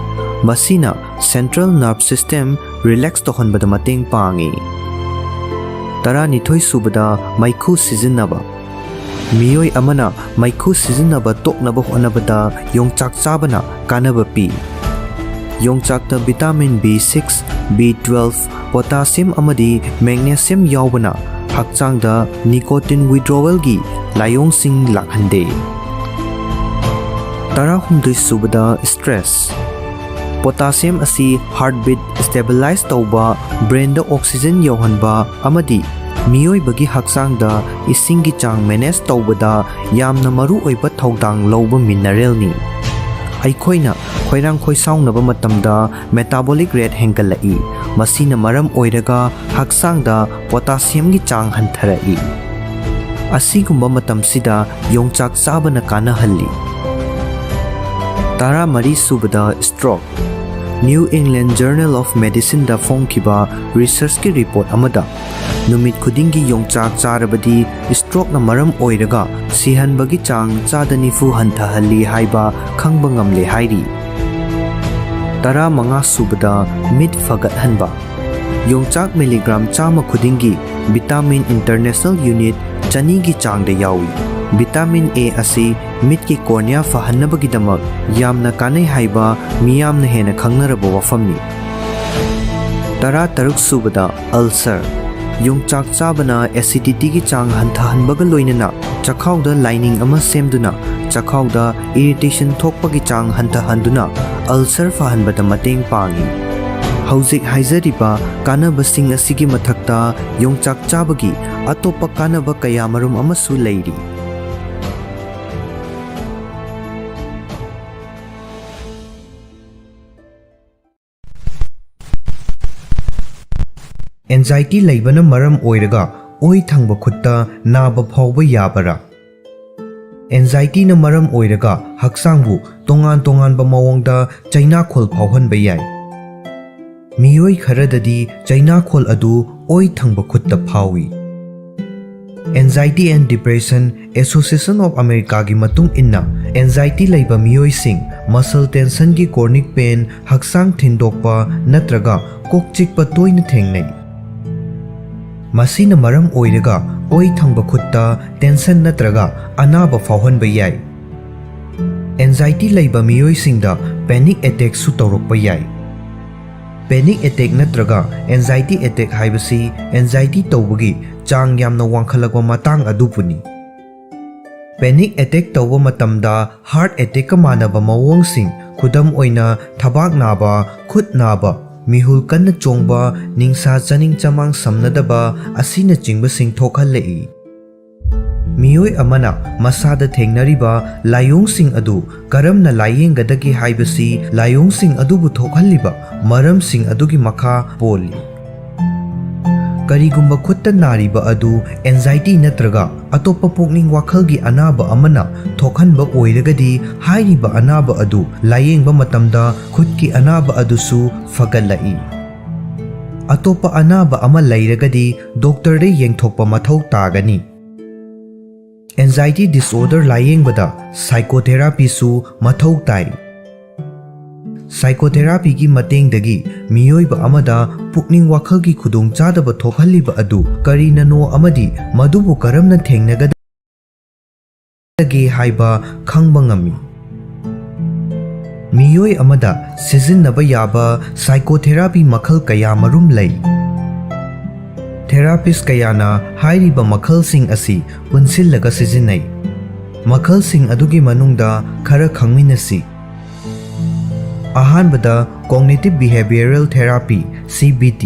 ꯃꯁꯤꯅ ꯁꯦꯟꯇ꯭ꯔꯦꯜ ꯅꯔꯚ ꯁꯤꯁꯇꯦꯝ ꯔꯤꯂꯦꯛꯁ ꯇꯧꯍꯟꯕꯗ ꯃꯇꯦꯡ ꯄꯥꯡꯏ꯫ ꯇꯔꯥꯅꯤꯊꯣꯏ ꯁꯨꯕꯗ, ꯃꯩꯈꯨ ꯁꯤꯖꯤꯟꯅꯕ꯫ ꯃꯤꯑꯣꯏ ꯑꯃꯅ ꯃꯩꯈꯨ ꯁꯤꯖꯤꯟꯅꯕ ꯇꯣꯛꯅꯕ ꯍꯣꯠꯅꯕꯗ ꯌꯣꯡꯆꯥꯛ ꯆꯥꯕꯅ ꯀꯥꯟꯅꯕ ꯄꯤ꯫ ꯌꯣꯡꯆꯥꯛꯇ vitamin B six, B twelve, potassium ꯑꯃꯗꯤ ꯃꯦꯒꯅꯦꯁꯤꯌꯝ ꯌꯥꯎꯕꯅ ꯍꯛꯆꯥꯡꯗ nicotine withdrawalꯒꯤ ꯂꯥꯏꯑꯣꯡꯁꯤꯡ ꯂꯥꯛꯍꯟꯗꯦ꯫ ꯇꯔꯥꯍꯨꯝꯗꯣꯏ ꯁꯨꯕꯗ, ꯁ꯭ꯇ꯭ꯔꯦꯁ꯫ ꯄꯣꯇꯥꯁꯤꯌꯝ ꯑꯁꯤ ꯍꯥꯔꯠꯕꯤꯠ ꯁ꯭ꯇꯦꯕꯤꯂꯥꯏꯖ ꯇꯧꯕ, ꯕ꯭ꯔꯦꯟꯗ ꯑꯣꯛꯁꯤꯖꯦꯟ ꯌꯧꯍꯟꯕ ꯑꯃꯗꯤ ꯃꯤꯑꯣꯏꯕꯒꯤ ꯍꯛꯆꯥꯡꯗ ꯏꯁꯤꯡꯒꯤ ꯆꯥꯡ ꯃꯦꯅꯦꯖ ꯇꯧꯕꯗ ꯌꯥꯝꯅ ꯃꯔꯨꯑꯣꯏꯕ ꯊꯧꯗꯥꯡ ꯂꯧꯕ ꯃꯤꯅꯔꯦꯜꯅꯤ꯫ ꯑꯩꯈꯣꯏꯅ ꯈꯣꯏꯔꯥꯡ ꯈꯣꯏꯁꯥꯎꯅꯕ ꯃꯇꯝꯗ ꯃꯦꯇꯥꯕꯣꯂꯤꯛ ꯔꯦꯠ ꯍꯦꯟꯒꯠꯂꯛꯏ, ꯃꯁꯤꯅ ꯃꯔꯝ ꯑꯣꯏꯔꯒ ꯍꯛꯆꯥꯡꯗ ꯄꯣꯇꯥꯁꯤꯌꯝꯒꯤ ꯆꯥꯡ ꯍꯟꯊꯔꯛꯏ꯫ ꯑꯁꯤꯒꯨꯝꯕ ꯃꯇꯝꯁꯤꯗ ꯌꯣꯡꯆꯥꯛ ꯆꯥꯕꯅ ꯀꯥꯟꯅꯍꯜꯂꯤ꯫ ꯇꯔꯥꯃꯔꯤ ꯁꯨꯕꯗ, stroke. New England Journal of Medicineꯗ ꯐꯣꯡꯈꯤꯕ ꯔꯤꯁꯔꯆꯀꯤ ꯔꯤꯄꯣꯔꯠ ꯑꯃꯗ ꯅꯨꯃꯤꯠ ꯈꯨꯗꯤꯡꯒꯤ ꯌꯣꯡꯆꯥꯛ ꯆꯥꯔꯕꯗꯤ ꯁ꯭ꯇ꯭ꯔꯣꯛꯅ ꯃꯔꯝ ꯑꯣꯏꯔꯒ ꯁꯤꯍꯟꯕꯒꯤ ꯆꯥꯡ ꯆꯥꯗ ꯅꯤꯐꯨ ꯍꯟꯊꯍꯜꯂꯤ ꯍꯥꯏꯕ ꯈꯪꯕ ꯉꯝꯂꯦ ꯍꯥꯏꯔꯤ꯫ ꯇꯔꯥꯃꯉꯥ ꯁꯨꯕꯗ, ꯃꯤꯠ ꯐꯒꯠꯍꯟꯕ꯫ ꯌꯣꯡꯆꯥꯛ ꯃꯤꯂꯤꯒ꯭ꯔꯥꯝ ꯆꯥꯝꯃ ꯈꯨꯗꯤꯡꯒꯤ ꯚꯤꯇꯥꯃꯤꯟ ꯏꯟꯇꯔꯅꯦꯁꯅꯦꯜ ꯌꯨꯅꯤꯠ ꯆꯅꯤꯒꯤ ꯆꯥꯡꯗ ꯌꯥꯎꯏ꯫ ꯚꯤꯇꯥꯃꯤꯟ ꯑꯦ ꯑꯁꯤ ꯃꯤꯠꯀꯤ ꯀꯣꯔꯅꯤꯌꯥ ꯐꯍꯟꯅꯕꯒꯤꯗꯃꯛ ꯌꯥꯝꯅ ꯀꯥꯟꯅꯩ ꯍꯥꯏꯕ ꯃꯤꯌꯥꯝꯅ ꯍꯦꯟꯅ ꯈꯪꯅꯔꯕ ꯋꯥꯐꯝꯅꯤ꯫ ꯇꯔꯥꯇꯔꯨꯛ ꯁꯨꯕꯗ, ꯑꯜꯁꯔ꯫ ꯌꯣꯡꯆꯥꯛ ꯆꯥꯕꯅ ꯑꯦꯁꯤꯗꯤꯇꯤꯒꯤ ꯆꯥꯡ ꯍꯟꯊꯍꯟꯕꯒ ꯂꯣꯏꯅꯅ ꯆꯈꯥꯎꯗ ꯂꯥꯏꯅꯤꯡ ꯑꯃ ꯁꯦꯝꯗꯨꯅ ꯆꯈꯥꯎꯗ ꯏꯔꯤꯇꯦꯁꯟ ꯊꯣꯛꯄꯒꯤ ꯆꯥꯡ ꯍꯟꯊꯍꯟꯗꯨꯅ ꯑꯜꯁꯔ ꯐꯍꯟꯕꯗ ꯃꯇꯦꯡ ꯄꯥꯡꯏ꯫ ꯍꯧꯖꯤꯛ ꯍꯥꯏꯖꯔꯤꯕ ꯀꯥꯟꯅꯕꯁꯤꯡ ꯑꯁꯤꯒꯤ ꯃꯊꯛꯇ ꯌꯣꯡꯆꯥꯛ ꯆꯥꯕꯒꯤ ꯑꯇꯣꯞꯄ ꯀꯥꯟꯅꯕ ꯀꯌꯥꯃꯔꯨꯝ ꯑꯃꯁꯨ ꯂꯩꯔꯤ꯫ ꯑꯦꯟꯖꯥꯏꯇꯤ ꯂꯩꯕꯅ ꯃꯔꯝ ꯑꯣꯏꯔꯒ ꯑꯣꯏ ꯊꯪꯕ ꯈꯨꯠꯇ ꯅꯥꯕ ꯐꯥꯎꯕ ꯌꯥꯕꯔꯥ? ꯑꯦꯟꯖꯥꯏꯇꯤꯅ ꯃꯔꯝ ꯑꯣꯏꯔꯒ ꯍꯛꯆꯥꯡꯕꯨ ꯇꯣꯉꯥꯟ ꯇꯣꯉꯥꯟꯕ ꯃꯑꯣꯡꯗ ꯆꯩꯅꯥꯈꯣꯜ ꯐꯥꯎꯍꯟꯕ ꯌꯥꯏ꯫ ꯃꯤꯑꯣꯏ ꯈꯔꯗꯗꯤ ꯆꯩꯅꯥꯈꯣꯜ ꯑꯗꯨ ꯑꯣꯏ ꯊꯪꯕ ꯈꯨꯠꯇ ꯐꯥꯎꯏ꯫ Anxiety and Depression Association of Americaꯒꯤ ꯃꯇꯨꯡ ꯏꯟꯅ, ꯑꯦꯟꯖꯥꯏꯇꯤ ꯂꯩꯕ ꯃꯤꯑꯣꯏꯁꯤꯡ muscle tensionꯒꯤ chronic pain, ꯍꯛꯆꯥꯡ ꯊꯤꯟꯗꯣꯛꯄ ꯅꯠꯇ꯭ꯔꯒ ꯀꯣꯛ ꯆꯤꯛꯄ ꯇꯣꯏꯅ ꯊꯦꯡꯅꯩ꯫ ꯃꯁꯤꯅ ꯃꯔꯝ ꯑꯣꯏꯔꯒ ꯑꯣꯏ ꯊꯪꯕ ꯈꯨꯠꯇ tension ꯅꯠꯇ꯭ꯔꯒ ꯑꯅꯥꯕ ꯐꯥꯎꯍꯟꯕ ꯌꯥꯏ꯫ ꯑꯦꯟꯖꯥꯏꯇꯤ ꯂꯩꯕ ꯃꯤꯑꯣꯏꯁꯤꯡꯗ panic attackꯁꯨ ꯇꯧꯔꯛꯄ ꯌꯥꯏ꯫ Panic attack ꯅꯠꯇ꯭ꯔꯒ anxiety attack ꯍꯥꯏꯕꯁꯤ ꯑꯦꯟꯖꯥꯏꯇꯤ ꯇꯧꯕꯒꯤ ꯆꯥꯡ ꯌꯥꯝꯅ ꯋꯥꯡꯈꯠꯂꯛꯄ ꯃꯇꯥꯡ ꯑꯗꯨꯕꯨꯅꯤ꯫ Panic attack ꯇꯧꯕ ꯃꯇꯝꯗ heart attackꯀ ꯃꯥꯟꯅꯕ ꯃꯑꯣꯡꯁꯤꯡ, ꯈꯨꯗꯝ ꯑꯣꯏꯅ ꯊꯕꯥꯛ ꯅꯥꯕ, ꯈꯨꯠ ꯅꯥꯕ, ꯃꯤꯍꯨꯜ ꯀꯟꯅ ꯆꯣꯡꯕ, ꯅꯤꯡꯁꯥ ꯆꯥꯅꯤꯡ ꯆꯃꯥꯡ ꯁꯝꯅꯗꯕ ꯑꯁꯤꯅꯆꯤꯡꯕꯁꯤꯡ ꯊꯣꯛꯍꯜꯂꯛꯏ꯫ ꯃꯤꯑꯣꯏ ꯑꯃꯅ ꯃꯁꯥꯗ ꯊꯦꯡꯅꯔꯤꯕ ꯂꯥꯏꯑꯣꯡꯁꯤꯡ ꯑꯗꯨ ꯀꯔꯝꯅ ꯂꯥꯏꯌꯦꯡꯒꯗꯒꯦ ꯍꯥꯏꯕꯁꯤ ꯂꯥꯏꯑꯣꯡꯁꯤꯡ ꯑꯗꯨꯕꯨ ꯊꯣꯛꯍꯜꯂꯤꯕ ꯃꯔꯝꯁꯤꯡ ꯑꯗꯨꯒꯤ ꯃꯈꯥ ꯄꯣꯜꯂꯤ꯫ ꯀꯔꯤꯒꯨꯝꯕ ꯈꯨꯠꯇ ꯅꯥꯔꯤꯕ ꯑꯗꯨ ꯑꯦꯟꯖꯥꯏꯇꯤ ꯅꯠꯇ꯭ꯔꯒ ꯑꯇꯣꯞꯄ ꯄꯨꯛꯅꯤꯡ ꯋꯥꯈꯜꯒꯤ ꯑꯅꯥꯕ ꯑꯃꯅ ꯊꯣꯛꯍꯟꯕ ꯑꯣꯏꯔꯒꯗꯤ, ꯍꯥꯏꯔꯤꯕ ꯑꯅꯥꯕ ꯑꯗꯨ ꯂꯥꯏꯌꯦꯡꯕ ꯃꯇꯝꯗ ꯈꯨꯠꯀꯤ ꯑꯅꯥꯕ ꯑꯗꯨꯁꯨ ꯐꯒꯠꯂꯛꯏ꯫ ꯑꯇꯣꯞꯄ ꯑꯅꯥꯕ ꯑꯃ ꯂꯩꯔꯒꯗꯤ ꯗꯣꯛꯇꯔꯗ ꯌꯦꯡꯊꯣꯛꯄ ꯃꯊꯧ ꯇꯥꯒꯅꯤ꯫ Anxiety disorder ꯂꯥꯏꯌꯦꯡꯕꯗ psychotherapyꯁꯨ ꯃꯊꯧ ꯇꯥꯏ꯫ Psychotherapyꯒꯤ ꯃꯇꯦꯡꯗꯒꯤ ꯃꯤꯑꯣꯏꯕ ꯑꯃꯗ ꯄꯨꯛꯅꯤꯡ ꯋꯥꯈꯜꯒꯤ ꯈꯨꯗꯣꯡꯆꯥꯗꯕ ꯊꯣꯛꯍꯜꯂꯤꯕ ꯑꯗꯨ ꯀꯔꯤꯅꯅꯣ ꯑꯃꯗꯤ ꯃꯗꯨꯕꯨ ꯀꯔꯝꯅ ꯊꯦꯡꯅꯒꯗꯒꯦ ꯍꯥꯏꯕ ꯈꯪꯕ ꯉꯝꯃꯤ꯫ ꯃꯤꯑꯣꯏ ꯑꯃꯗ ꯁꯤꯖꯤꯟꯅꯕ ꯌꯥꯕ psychotherapy ꯃꯈꯜ ꯀꯌꯥ ꯃꯔꯨꯝ ꯂꯩ꯫ Therapist ꯀꯌꯥꯅ ꯍꯥꯏꯔꯤꯕ ꯃꯈꯜꯁꯤꯡ ꯑꯁꯤ ꯄꯨꯟꯁꯤꯜꯂꯒ ꯁꯤꯖꯤꯟꯅꯩ꯫ ꯃꯈꯜꯁꯤꯡ ꯑꯗꯨꯒꯤ ꯃꯅꯨꯡꯗ ꯈꯔ ꯈꯪꯃꯤꯟꯅꯁꯤ꯫ ꯑꯍꯥꯟꯕꯗ, Cognitive Behavioral Therapy, C B T꯫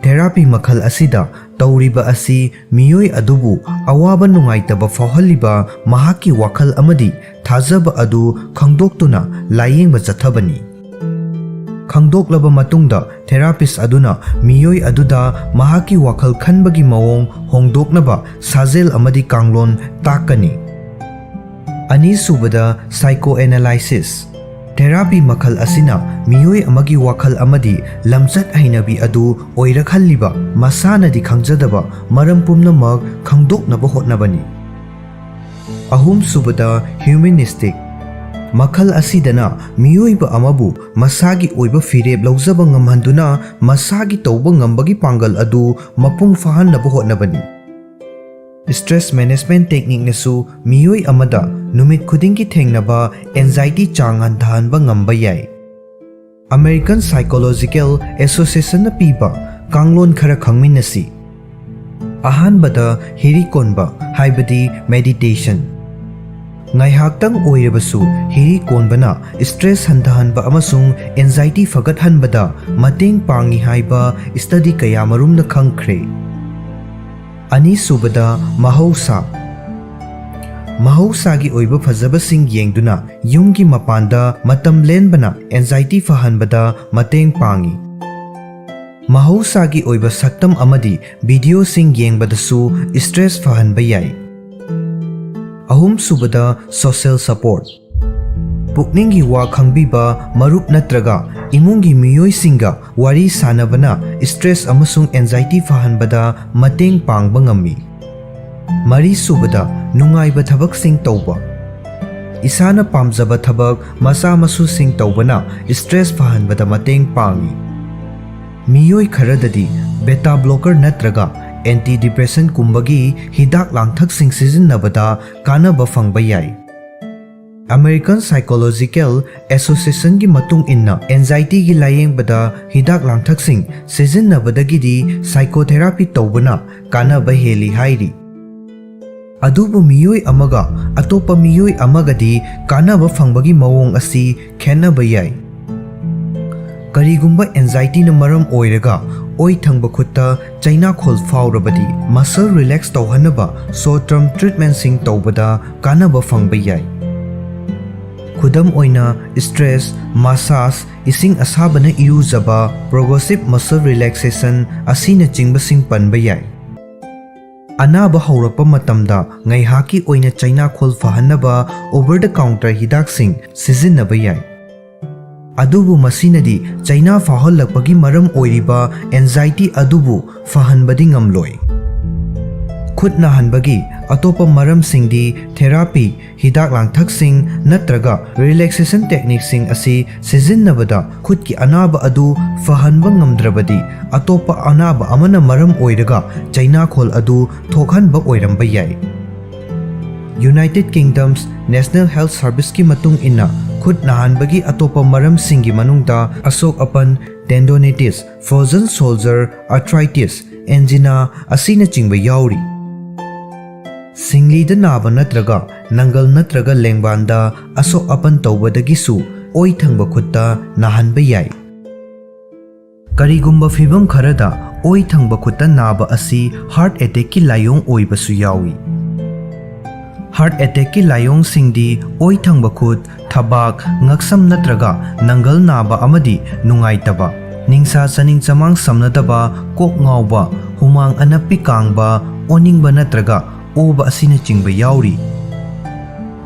Therapy ꯃꯈꯜ ꯑꯁꯤꯗ ꯇꯧꯔꯤꯕ ꯑꯁꯤ ꯃꯤꯑꯣꯏ ꯑꯗꯨꯕꯨ ꯑꯋꯥꯕ ꯅꯨꯡꯉꯥꯏꯇꯕ ꯐꯥꯎꯍꯜꯂꯤꯕ ꯃꯍꯥꯛꯀꯤ ꯋꯥꯈꯜ ꯑꯃꯗꯤ ꯊꯥꯖꯕ ꯑꯗꯨ ꯈꯪꯗꯣꯛꯇꯨꯅ ꯂꯥꯏꯌꯦꯡꯕ ꯆꯠꯊꯕꯅꯤ꯫ ꯈꯪꯗꯣꯛꯂꯕ ꯃꯇꯨꯡꯗ, therapist ꯑꯗꯨꯅ ꯃꯤꯑꯣꯏ ꯑꯗꯨꯗ ꯃꯍꯥꯛꯀꯤ ꯋꯥꯈꯜ ꯈꯟꯕꯒꯤ ꯃꯑꯣꯡ ꯍꯣꯡꯗꯣꯛꯅꯕ ꯁꯥꯖꯦꯜ ꯑꯃꯗꯤ ꯀꯥꯡꯂꯣꯟ ꯇꯥꯛꯀꯅꯤ꯫ ꯑꯅꯤꯁꯨꯕꯗ, psychoanalysis꯫ Therapy ꯃꯈꯜ ꯑꯁꯤꯅ ꯃꯤꯑꯣꯏ ꯑꯃꯒꯤ ꯋꯥꯈꯜ ꯑꯃꯗꯤ ꯂꯝꯆꯠ ꯍꯩꯅꯕꯤ ꯑꯗꯨ ꯑꯣꯏꯔꯛꯍꯜꯂꯤꯕ ꯃꯁꯥꯅꯗꯤ ꯈꯪꯖꯗꯕ ꯃꯔꯝ ꯄꯨꯝꯅꯃꯛ ꯈꯪꯗꯣꯛꯅꯕ ꯍꯣꯠꯅꯕꯅꯤ꯫ ꯑꯍꯨꯝꯁꯨꯕꯗ, humanistic꯫ ꯃꯈꯜ ꯑꯁꯤꯗꯅ ꯃꯤꯑꯣꯏꯕ ꯑꯃꯕꯨ ꯃꯁꯥꯒꯤ ꯑꯣꯏꯕ ꯐꯤꯔꯦꯞ ꯂꯧꯖꯕ ꯉꯝꯍꯟꯗꯨꯅ ꯃꯁꯥꯒꯤ ꯇꯧꯕ ꯉꯝꯕꯒꯤ ꯄꯥꯡꯒꯜ ꯑꯗꯨ ꯃꯄꯨꯡ ꯐꯥꯍꯟꯅꯕ ꯍꯣꯠꯅꯕꯅꯤ꯫ Stress management techniqueꯅꯁꯨ ꯃꯤꯑꯣꯏ ꯑꯃꯗ ꯅꯨꯃꯤꯠ ꯈꯨꯗꯤꯡꯒꯤ ꯊꯦꯡꯅꯕ anxiety ꯆꯥꯡ ꯍꯟꯊꯍꯟꯕ ꯉꯝꯕ ꯌꯥꯏ꯫ American Psychological Associationꯅ ꯄꯤꯕ ꯀꯥꯡꯂꯣꯟ ꯈꯔ ꯈꯪꯃꯤꯟꯅꯁꯤ꯫ ꯑꯍꯥꯟꯕꯗ, ꯍꯤꯔꯤ ꯀꯣꯟꯕ, ꯍꯥꯏꯕꯗꯤ meditation꯫ ꯉꯥꯏꯍꯥꯛꯇꯪ ꯑꯣꯏꯔꯕꯁꯨ ꯍꯤꯔꯤ ꯀꯣꯟꯕꯅ stress ꯍꯟꯊꯍꯟꯕ ꯑꯃꯁꯨꯡ anxiety ꯐꯒꯠꯍꯟꯕꯗ ꯃꯇꯦꯡ ꯄꯥꯡꯏ ꯍꯥꯏꯕ study ꯀꯌꯥꯃꯔꯨꯝꯅ ꯈꯪꯈ꯭ꯔꯦ꯫ ꯑꯅꯤꯁꯨꯕꯗ, ꯃꯍꯧꯁꯥ꯫ ꯃꯍꯧꯁꯥꯒꯤ ꯑꯣꯏꯕ ꯐꯖꯕꯁꯤꯡ ꯌꯦꯡꯗꯨꯅ ꯌꯨꯝꯒꯤ ꯃꯄꯥꯟꯗ ꯃꯇꯝ ꯂꯦꯟꯕꯅ anxiety ꯐꯍꯟꯕꯗ ꯃꯇꯦꯡ ꯄꯥꯡꯏ꯫ ꯃꯍꯧꯁꯥꯒꯤ ꯑꯣꯏꯕ ꯁꯛꯇꯝ ꯑꯃꯗꯤ videoꯁꯤꯡ ꯌꯦꯡꯕꯗꯁꯨ stress ꯐꯍꯟꯕ ꯌꯥꯏ꯫ ꯑꯍꯨꯝꯁꯨꯕꯗ, social support꯫ ꯄꯨꯛꯅꯤꯡꯒꯤ ꯋꯥ ꯈꯪꯕꯤꯕ ꯃꯔꯨꯞ ꯅꯠꯇ꯭ꯔꯒ ꯏꯃꯨꯡꯒꯤ ꯃꯤꯑꯣꯏꯁꯤꯡꯒ ꯋꯥꯔꯤ ꯁꯥꯅꯕꯅ stress ꯑꯃꯁꯨꯡ anxiety ꯐꯍꯟꯕꯗ ꯃꯇꯦꯡ ꯄꯥꯡꯕ ꯉꯝꯃꯤ꯫ ꯃꯔꯤꯁꯨꯕꯗ, ꯅꯨꯡꯉꯥꯏꯕ ꯊꯕꯛꯁꯤꯡ ꯇꯧꯕ꯫ ꯏꯁꯥꯅ ꯄꯥꯝꯖꯕ ꯊꯕꯛ ꯃꯆꯥ ꯃꯁꯨꯁꯤꯡ ꯇꯧꯕꯅ stress ꯐꯍꯟꯕꯗ ꯃꯇꯦꯡ ꯄꯥꯡꯏ꯫ ꯃꯤꯑꯣꯏ ꯈꯔꯗꯗꯤ beta blocker ꯅꯠꯇ꯭ꯔꯒ antidepressantꯀꯨꯝꯕꯒꯤ ꯍꯤꯗꯥꯛ ꯂꯥꯡꯊꯛꯁꯤꯡ ꯁꯤꯖꯤꯟꯅꯕꯗ ꯀꯥꯟꯅꯕ ꯐꯪꯕ ꯌꯥꯏ꯫ American Psychological Associationꯒꯤ ꯃꯇꯨꯡ ꯏꯟꯅ, anxietyꯒꯤ ꯂꯥꯌꯦꯡꯕꯗ ꯍꯤꯗꯥꯛ ꯂꯥꯡꯊꯛꯁꯤꯡ ꯁꯤꯖꯤꯟꯅꯕꯗꯒꯤꯗꯤ psychotherapy ꯇꯧꯕꯅ ꯀꯥꯟꯅꯕ ꯍꯦꯜꯂꯤ ꯍꯥꯏꯔꯤ꯫ ꯑꯗꯨꯕꯨ ꯃꯤꯑꯣꯏ ꯑꯃꯒ ꯑꯇꯣꯞꯄ ꯃꯤꯑꯣꯏ ꯑꯃꯒꯗꯤ ꯀꯥꯟꯅꯕ ꯐꯪꯕꯒꯤ ꯃꯑꯣꯡ ꯑꯁꯤ ꯈꯦꯠꯅꯕ ꯌꯥꯏ꯫ ꯀꯔꯤꯒꯨꯝꯕ anxietyꯅ ꯃꯔꯝ ꯑꯣꯏꯔꯒ ꯑꯣꯏ ꯊꯪꯕ ꯈꯨꯠꯇ ꯆꯩꯅꯥꯈꯣꯜ ꯐꯥꯎꯔꯕꯗꯤ, muscle relax ꯇꯧꯍꯟꯅꯕ short term treatmentꯁꯤꯡ ꯇꯧꯕꯗ ꯀꯥꯟꯅꯕ ꯐꯪꯕ ꯌꯥꯏ꯫ ꯈꯨꯗꯝ ꯑꯣꯏꯅ, stress massage, ꯏꯁꯤꯡ ꯑꯁꯥꯕꯅ ꯏꯔꯨꯖꯕ, progressive muscle relaxation ꯑꯁꯤꯅꯆꯤꯡꯕꯁꯤꯡ ꯄꯟꯕ ꯌꯥꯏ꯫ ꯑꯅꯥꯕ ꯍꯧꯔꯛꯄ ꯃꯇꯝꯗ ꯉꯥꯏꯍꯥꯛꯀꯤ ꯑꯣꯏꯅ ꯆꯩꯅꯥꯈꯣꯜ ꯐꯍꯟꯅꯕ over the counter ꯍꯤꯗꯥꯛꯁꯤꯡ ꯁꯤꯖꯤꯟꯅꯕ ꯌꯥꯏ꯫ ꯑꯗꯨꯕꯨ ꯃꯁꯤꯅꯗꯤ ꯆꯩꯅꯥ ꯐꯥꯎꯍꯜꯂꯛꯄꯒꯤ ꯃꯔꯝ ꯑꯣꯏꯔꯤꯕ anxiety ꯑꯗꯨꯕꯨ ꯐꯍꯟꯕꯗꯤ ꯉꯝꯂꯣꯏ꯫ ꯈꯨꯠ ꯅꯥꯍꯟꯕꯒꯤ ꯑꯇꯣꯞꯄ ꯃꯔꯝꯁꯤꯡꯗꯤ therapy, ꯍꯤꯗꯥꯛ ꯂꯥꯡꯊꯛꯁꯤꯡ ꯅꯠꯇ꯭ꯔꯒ relaxation techniqueꯁꯤꯡ ꯑꯁꯤ ꯁꯤꯖꯤꯟꯅꯕꯗ ꯈꯨꯠꯀꯤ ꯑꯅꯥꯕ ꯑꯗꯨ ꯐꯍꯟꯕ ꯉꯝꯗ꯭ꯔꯕꯗꯤ, ꯑꯇꯣꯞꯄ ꯑꯅꯥꯕ ꯑꯃꯅ ꯃꯔꯝ ꯑꯣꯏꯔꯒ ꯆꯩꯅꯥꯈꯣꯜ ꯑꯗꯨ ꯊꯣꯛꯍꯟꯕ ꯑꯣꯏꯔꯝꯕ ꯌꯥꯏ꯫ United Kingdom's National Health Serviceꯀꯤ ꯃꯇꯨꯡ ꯏꯟꯅ, ꯈꯨꯠ ꯅꯥꯍꯟꯕꯒꯤ ꯑꯇꯣꯞꯄ ꯃꯔꯝꯁꯤꯡꯒꯤ ꯃꯅꯨꯡꯗ ꯑꯁꯣꯛ ꯑꯄꯟ, tendonitis, frozen shoulder, arthritis, angina ꯑꯁꯤꯅꯆꯤꯡꯕ ꯌꯥꯎꯔꯤ꯫ ꯁꯤꯡꯂꯤꯗ ꯅꯥꯕ ꯅꯠꯇ꯭ꯔꯒ ꯅꯪꯒꯜ ꯅꯠꯇ꯭ꯔꯒ ꯂꯦꯡꯕꯥꯟꯗ ꯑꯁꯣꯛ ꯑꯄꯟ ꯇꯧꯕꯗꯒꯤꯁꯨ ꯑꯣꯏ ꯊꯪꯕ ꯈꯨꯠꯇ ꯅꯥꯍꯟꯕ ꯌꯥꯏ꯫ ꯀꯔꯤꯒꯨꯝꯕ ꯐꯤꯚꯝ ꯈꯔꯗ ꯑꯣꯏ ꯊꯪꯕ ꯈꯨꯠꯇ ꯅꯥꯕ ꯑꯁꯤ heart attackꯀꯤ ꯂꯥꯏꯑꯣꯡ ꯑꯣꯏꯕꯁꯨ ꯌꯥꯎꯏ꯫ Heart attackꯀꯤ ꯂꯥꯏꯑꯣꯡꯁꯤꯡꯗꯤ ꯑꯣꯏ ꯊꯪꯕ ꯈꯨꯠ, ꯊꯕꯥꯛ, ꯉꯛꯁꯝ ꯅꯠꯇ꯭ꯔꯒ ꯅꯪꯒꯜ ꯅꯥꯕ ꯑꯃꯗꯤ ꯅꯨꯡꯉꯥꯏꯇꯕ, ꯅꯤꯡꯁꯥ ꯆꯥꯅꯤꯡ ꯆꯃꯥꯡ ꯁꯝꯅꯗꯕ, ꯀꯣꯛ ꯉꯥꯎꯕ, ꯍꯨꯃꯥꯡ ꯑꯅꯞꯄꯤ ꯀꯥꯡꯕ, ꯑꯣꯅꯤꯡꯕ ꯅꯠꯇ꯭ꯔꯒ ꯑꯣꯕ ꯑꯁꯤꯅꯆꯤꯡꯕ ꯌꯥꯎꯔꯤ꯫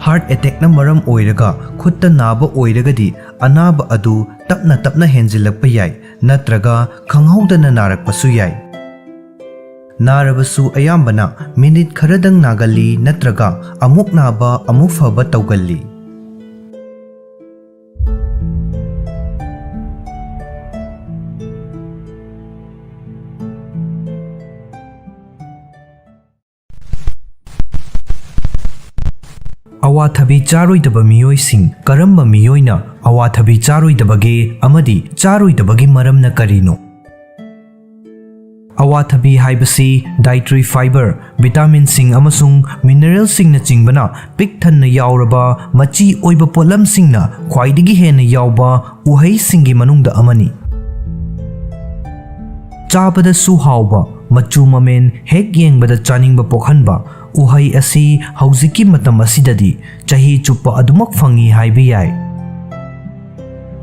Heart attackꯅ ꯃꯔꯝ ꯑꯣꯏꯔꯒ ꯈꯨꯠꯇ ꯅꯥꯕ ꯑꯣꯏꯔꯒꯗꯤ, ꯑꯅꯥꯕ ꯑꯗꯨ ꯇꯞꯅ ꯇꯞꯅ ꯍꯦꯟꯖꯤꯜꯂꯛꯄ ꯌꯥꯏ ꯅꯠꯇ꯭ꯔꯒ ꯈꯪꯍꯧꯗꯅ ꯅꯥꯔꯛꯄꯁꯨ ꯌꯥꯏ꯫ ꯅꯥꯔꯕꯁꯨ ꯑꯌꯥꯝꯕꯅ ꯃꯤꯅꯤꯠ ꯈꯔꯗꯪ ꯅꯥꯒꯜꯂꯤ ꯅꯠꯇ꯭ꯔꯒ ꯑꯃꯨꯛ ꯅꯥꯕ ꯑꯃꯨꯛ ꯐꯕ ꯇꯧꯒꯜꯂꯤ꯫ ꯑꯋꯥꯊꯕꯤ ꯆꯥꯔꯣꯏꯗꯕ ꯃꯤꯑꯣꯏꯁꯤꯡ꯫ ꯀꯔꯝꯕ ꯃꯤꯑꯣꯏꯅ ꯑꯋꯥꯊꯕꯤ ꯆꯥꯔꯣꯏꯗꯕꯒꯦ ꯑꯃꯗꯤ ꯆꯥꯔꯣꯏꯗꯕꯒꯤ ꯃꯔꯝꯅ ꯀꯔꯤꯅꯣ? ꯑꯋꯥꯊꯕꯤ ꯍꯥꯏꯕꯁꯤ dietary fiber, vitaminꯁꯤꯡ ꯑꯃꯁꯨꯡ mineralꯁꯤꯡꯅꯆꯤꯡꯕꯅ ꯄꯤꯛ ꯊꯟꯅ ꯌꯥꯎꯔꯕ ꯃꯆꯤ ꯑꯣꯏꯕ ꯄꯣꯠꯂꯝꯁꯤꯡꯅ ꯈ꯭ꯋꯥꯏꯗꯒꯤ ꯍꯦꯟꯅ ꯌꯥꯎꯕ ꯎꯍꯩꯁꯤꯡꯒꯤ ꯃꯅꯨꯡꯗ ꯑꯃꯅꯤ꯫ ꯆꯥꯕꯗꯁꯨ ꯍꯥꯎꯕ, ꯃꯆꯨ ꯃꯃꯦꯟ ꯍꯦꯛ ꯌꯦꯡꯕꯗ ꯆꯥꯅꯤꯡꯕ ꯄꯣꯛꯍꯟꯕ ꯎꯍꯩ ꯑꯁꯤ ꯍꯧꯖꯤꯛꯀꯤ ꯃꯇꯝ ꯑꯁꯤꯗꯗꯤ ꯆꯍꯤ ꯆꯨꯞꯄ ꯑꯗꯨꯃꯛ ꯐꯪꯏ ꯍꯥꯏꯕ ꯌꯥꯏ꯫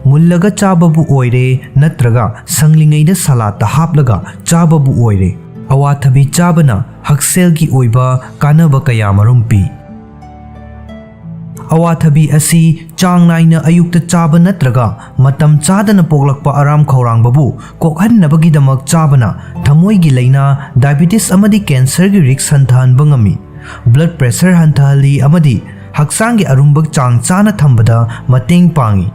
ꯃꯨꯜꯂꯒ ꯆꯥꯕꯕꯨ ꯑꯣꯏꯔꯦ ꯅꯠꯇ꯭ꯔꯒ ꯁꯪꯂꯤꯉꯩꯗ ꯁꯂꯥꯠꯇ ꯍꯥꯞꯂꯒ ꯆꯥꯕꯕꯨ ꯑꯣꯏꯔꯦ, ꯑꯋꯥꯊꯕꯤ ꯆꯥꯕꯅ ꯍꯛꯁꯦꯜꯒꯤ ꯑꯣꯏꯕ ꯀꯥꯟꯅꯕ ꯀꯌꯥꯃꯔꯨꯝ ꯄꯤ꯫ ꯑꯋꯥꯊꯕꯤ ꯑꯁꯤ ꯆꯥꯡ ꯅꯥꯏꯅ ꯑꯌꯨꯛꯇ ꯆꯥꯕ ꯅꯠꯇ꯭ꯔꯒ ꯃꯇꯝ ꯆꯥꯗꯅ ꯄꯣꯛꯂꯛꯄ ꯑꯔꯥꯝ ꯈꯧꯔꯥꯡꯕꯕꯨ ꯀꯣꯛꯍꯟꯅꯕꯒꯤꯗꯃꯛ ꯆꯥꯕꯅ ꯊꯃꯣꯏꯒꯤ ꯂꯥꯏꯅꯥ, ꯗꯥꯏꯕꯤꯇꯤꯁ ꯑꯃꯗꯤ ꯀꯦꯟꯁꯔꯒꯤ ꯔꯤꯁ꯭ꯛ ꯍꯟꯊꯍꯟꯕ ꯉꯝꯃꯤ꯫ ꯕ꯭ꯂꯗ ꯄ꯭ꯔꯦꯁꯔ ꯍꯟꯊꯍꯜꯂꯤ ꯑꯃꯗꯤ ꯍꯛꯆꯥꯡꯒꯤ ꯑꯔꯨꯝꯕ ꯆꯥꯡ ꯆꯥꯅ ꯊꯝꯕꯗ ꯃꯇꯦꯡ ꯄꯥꯡꯏ꯫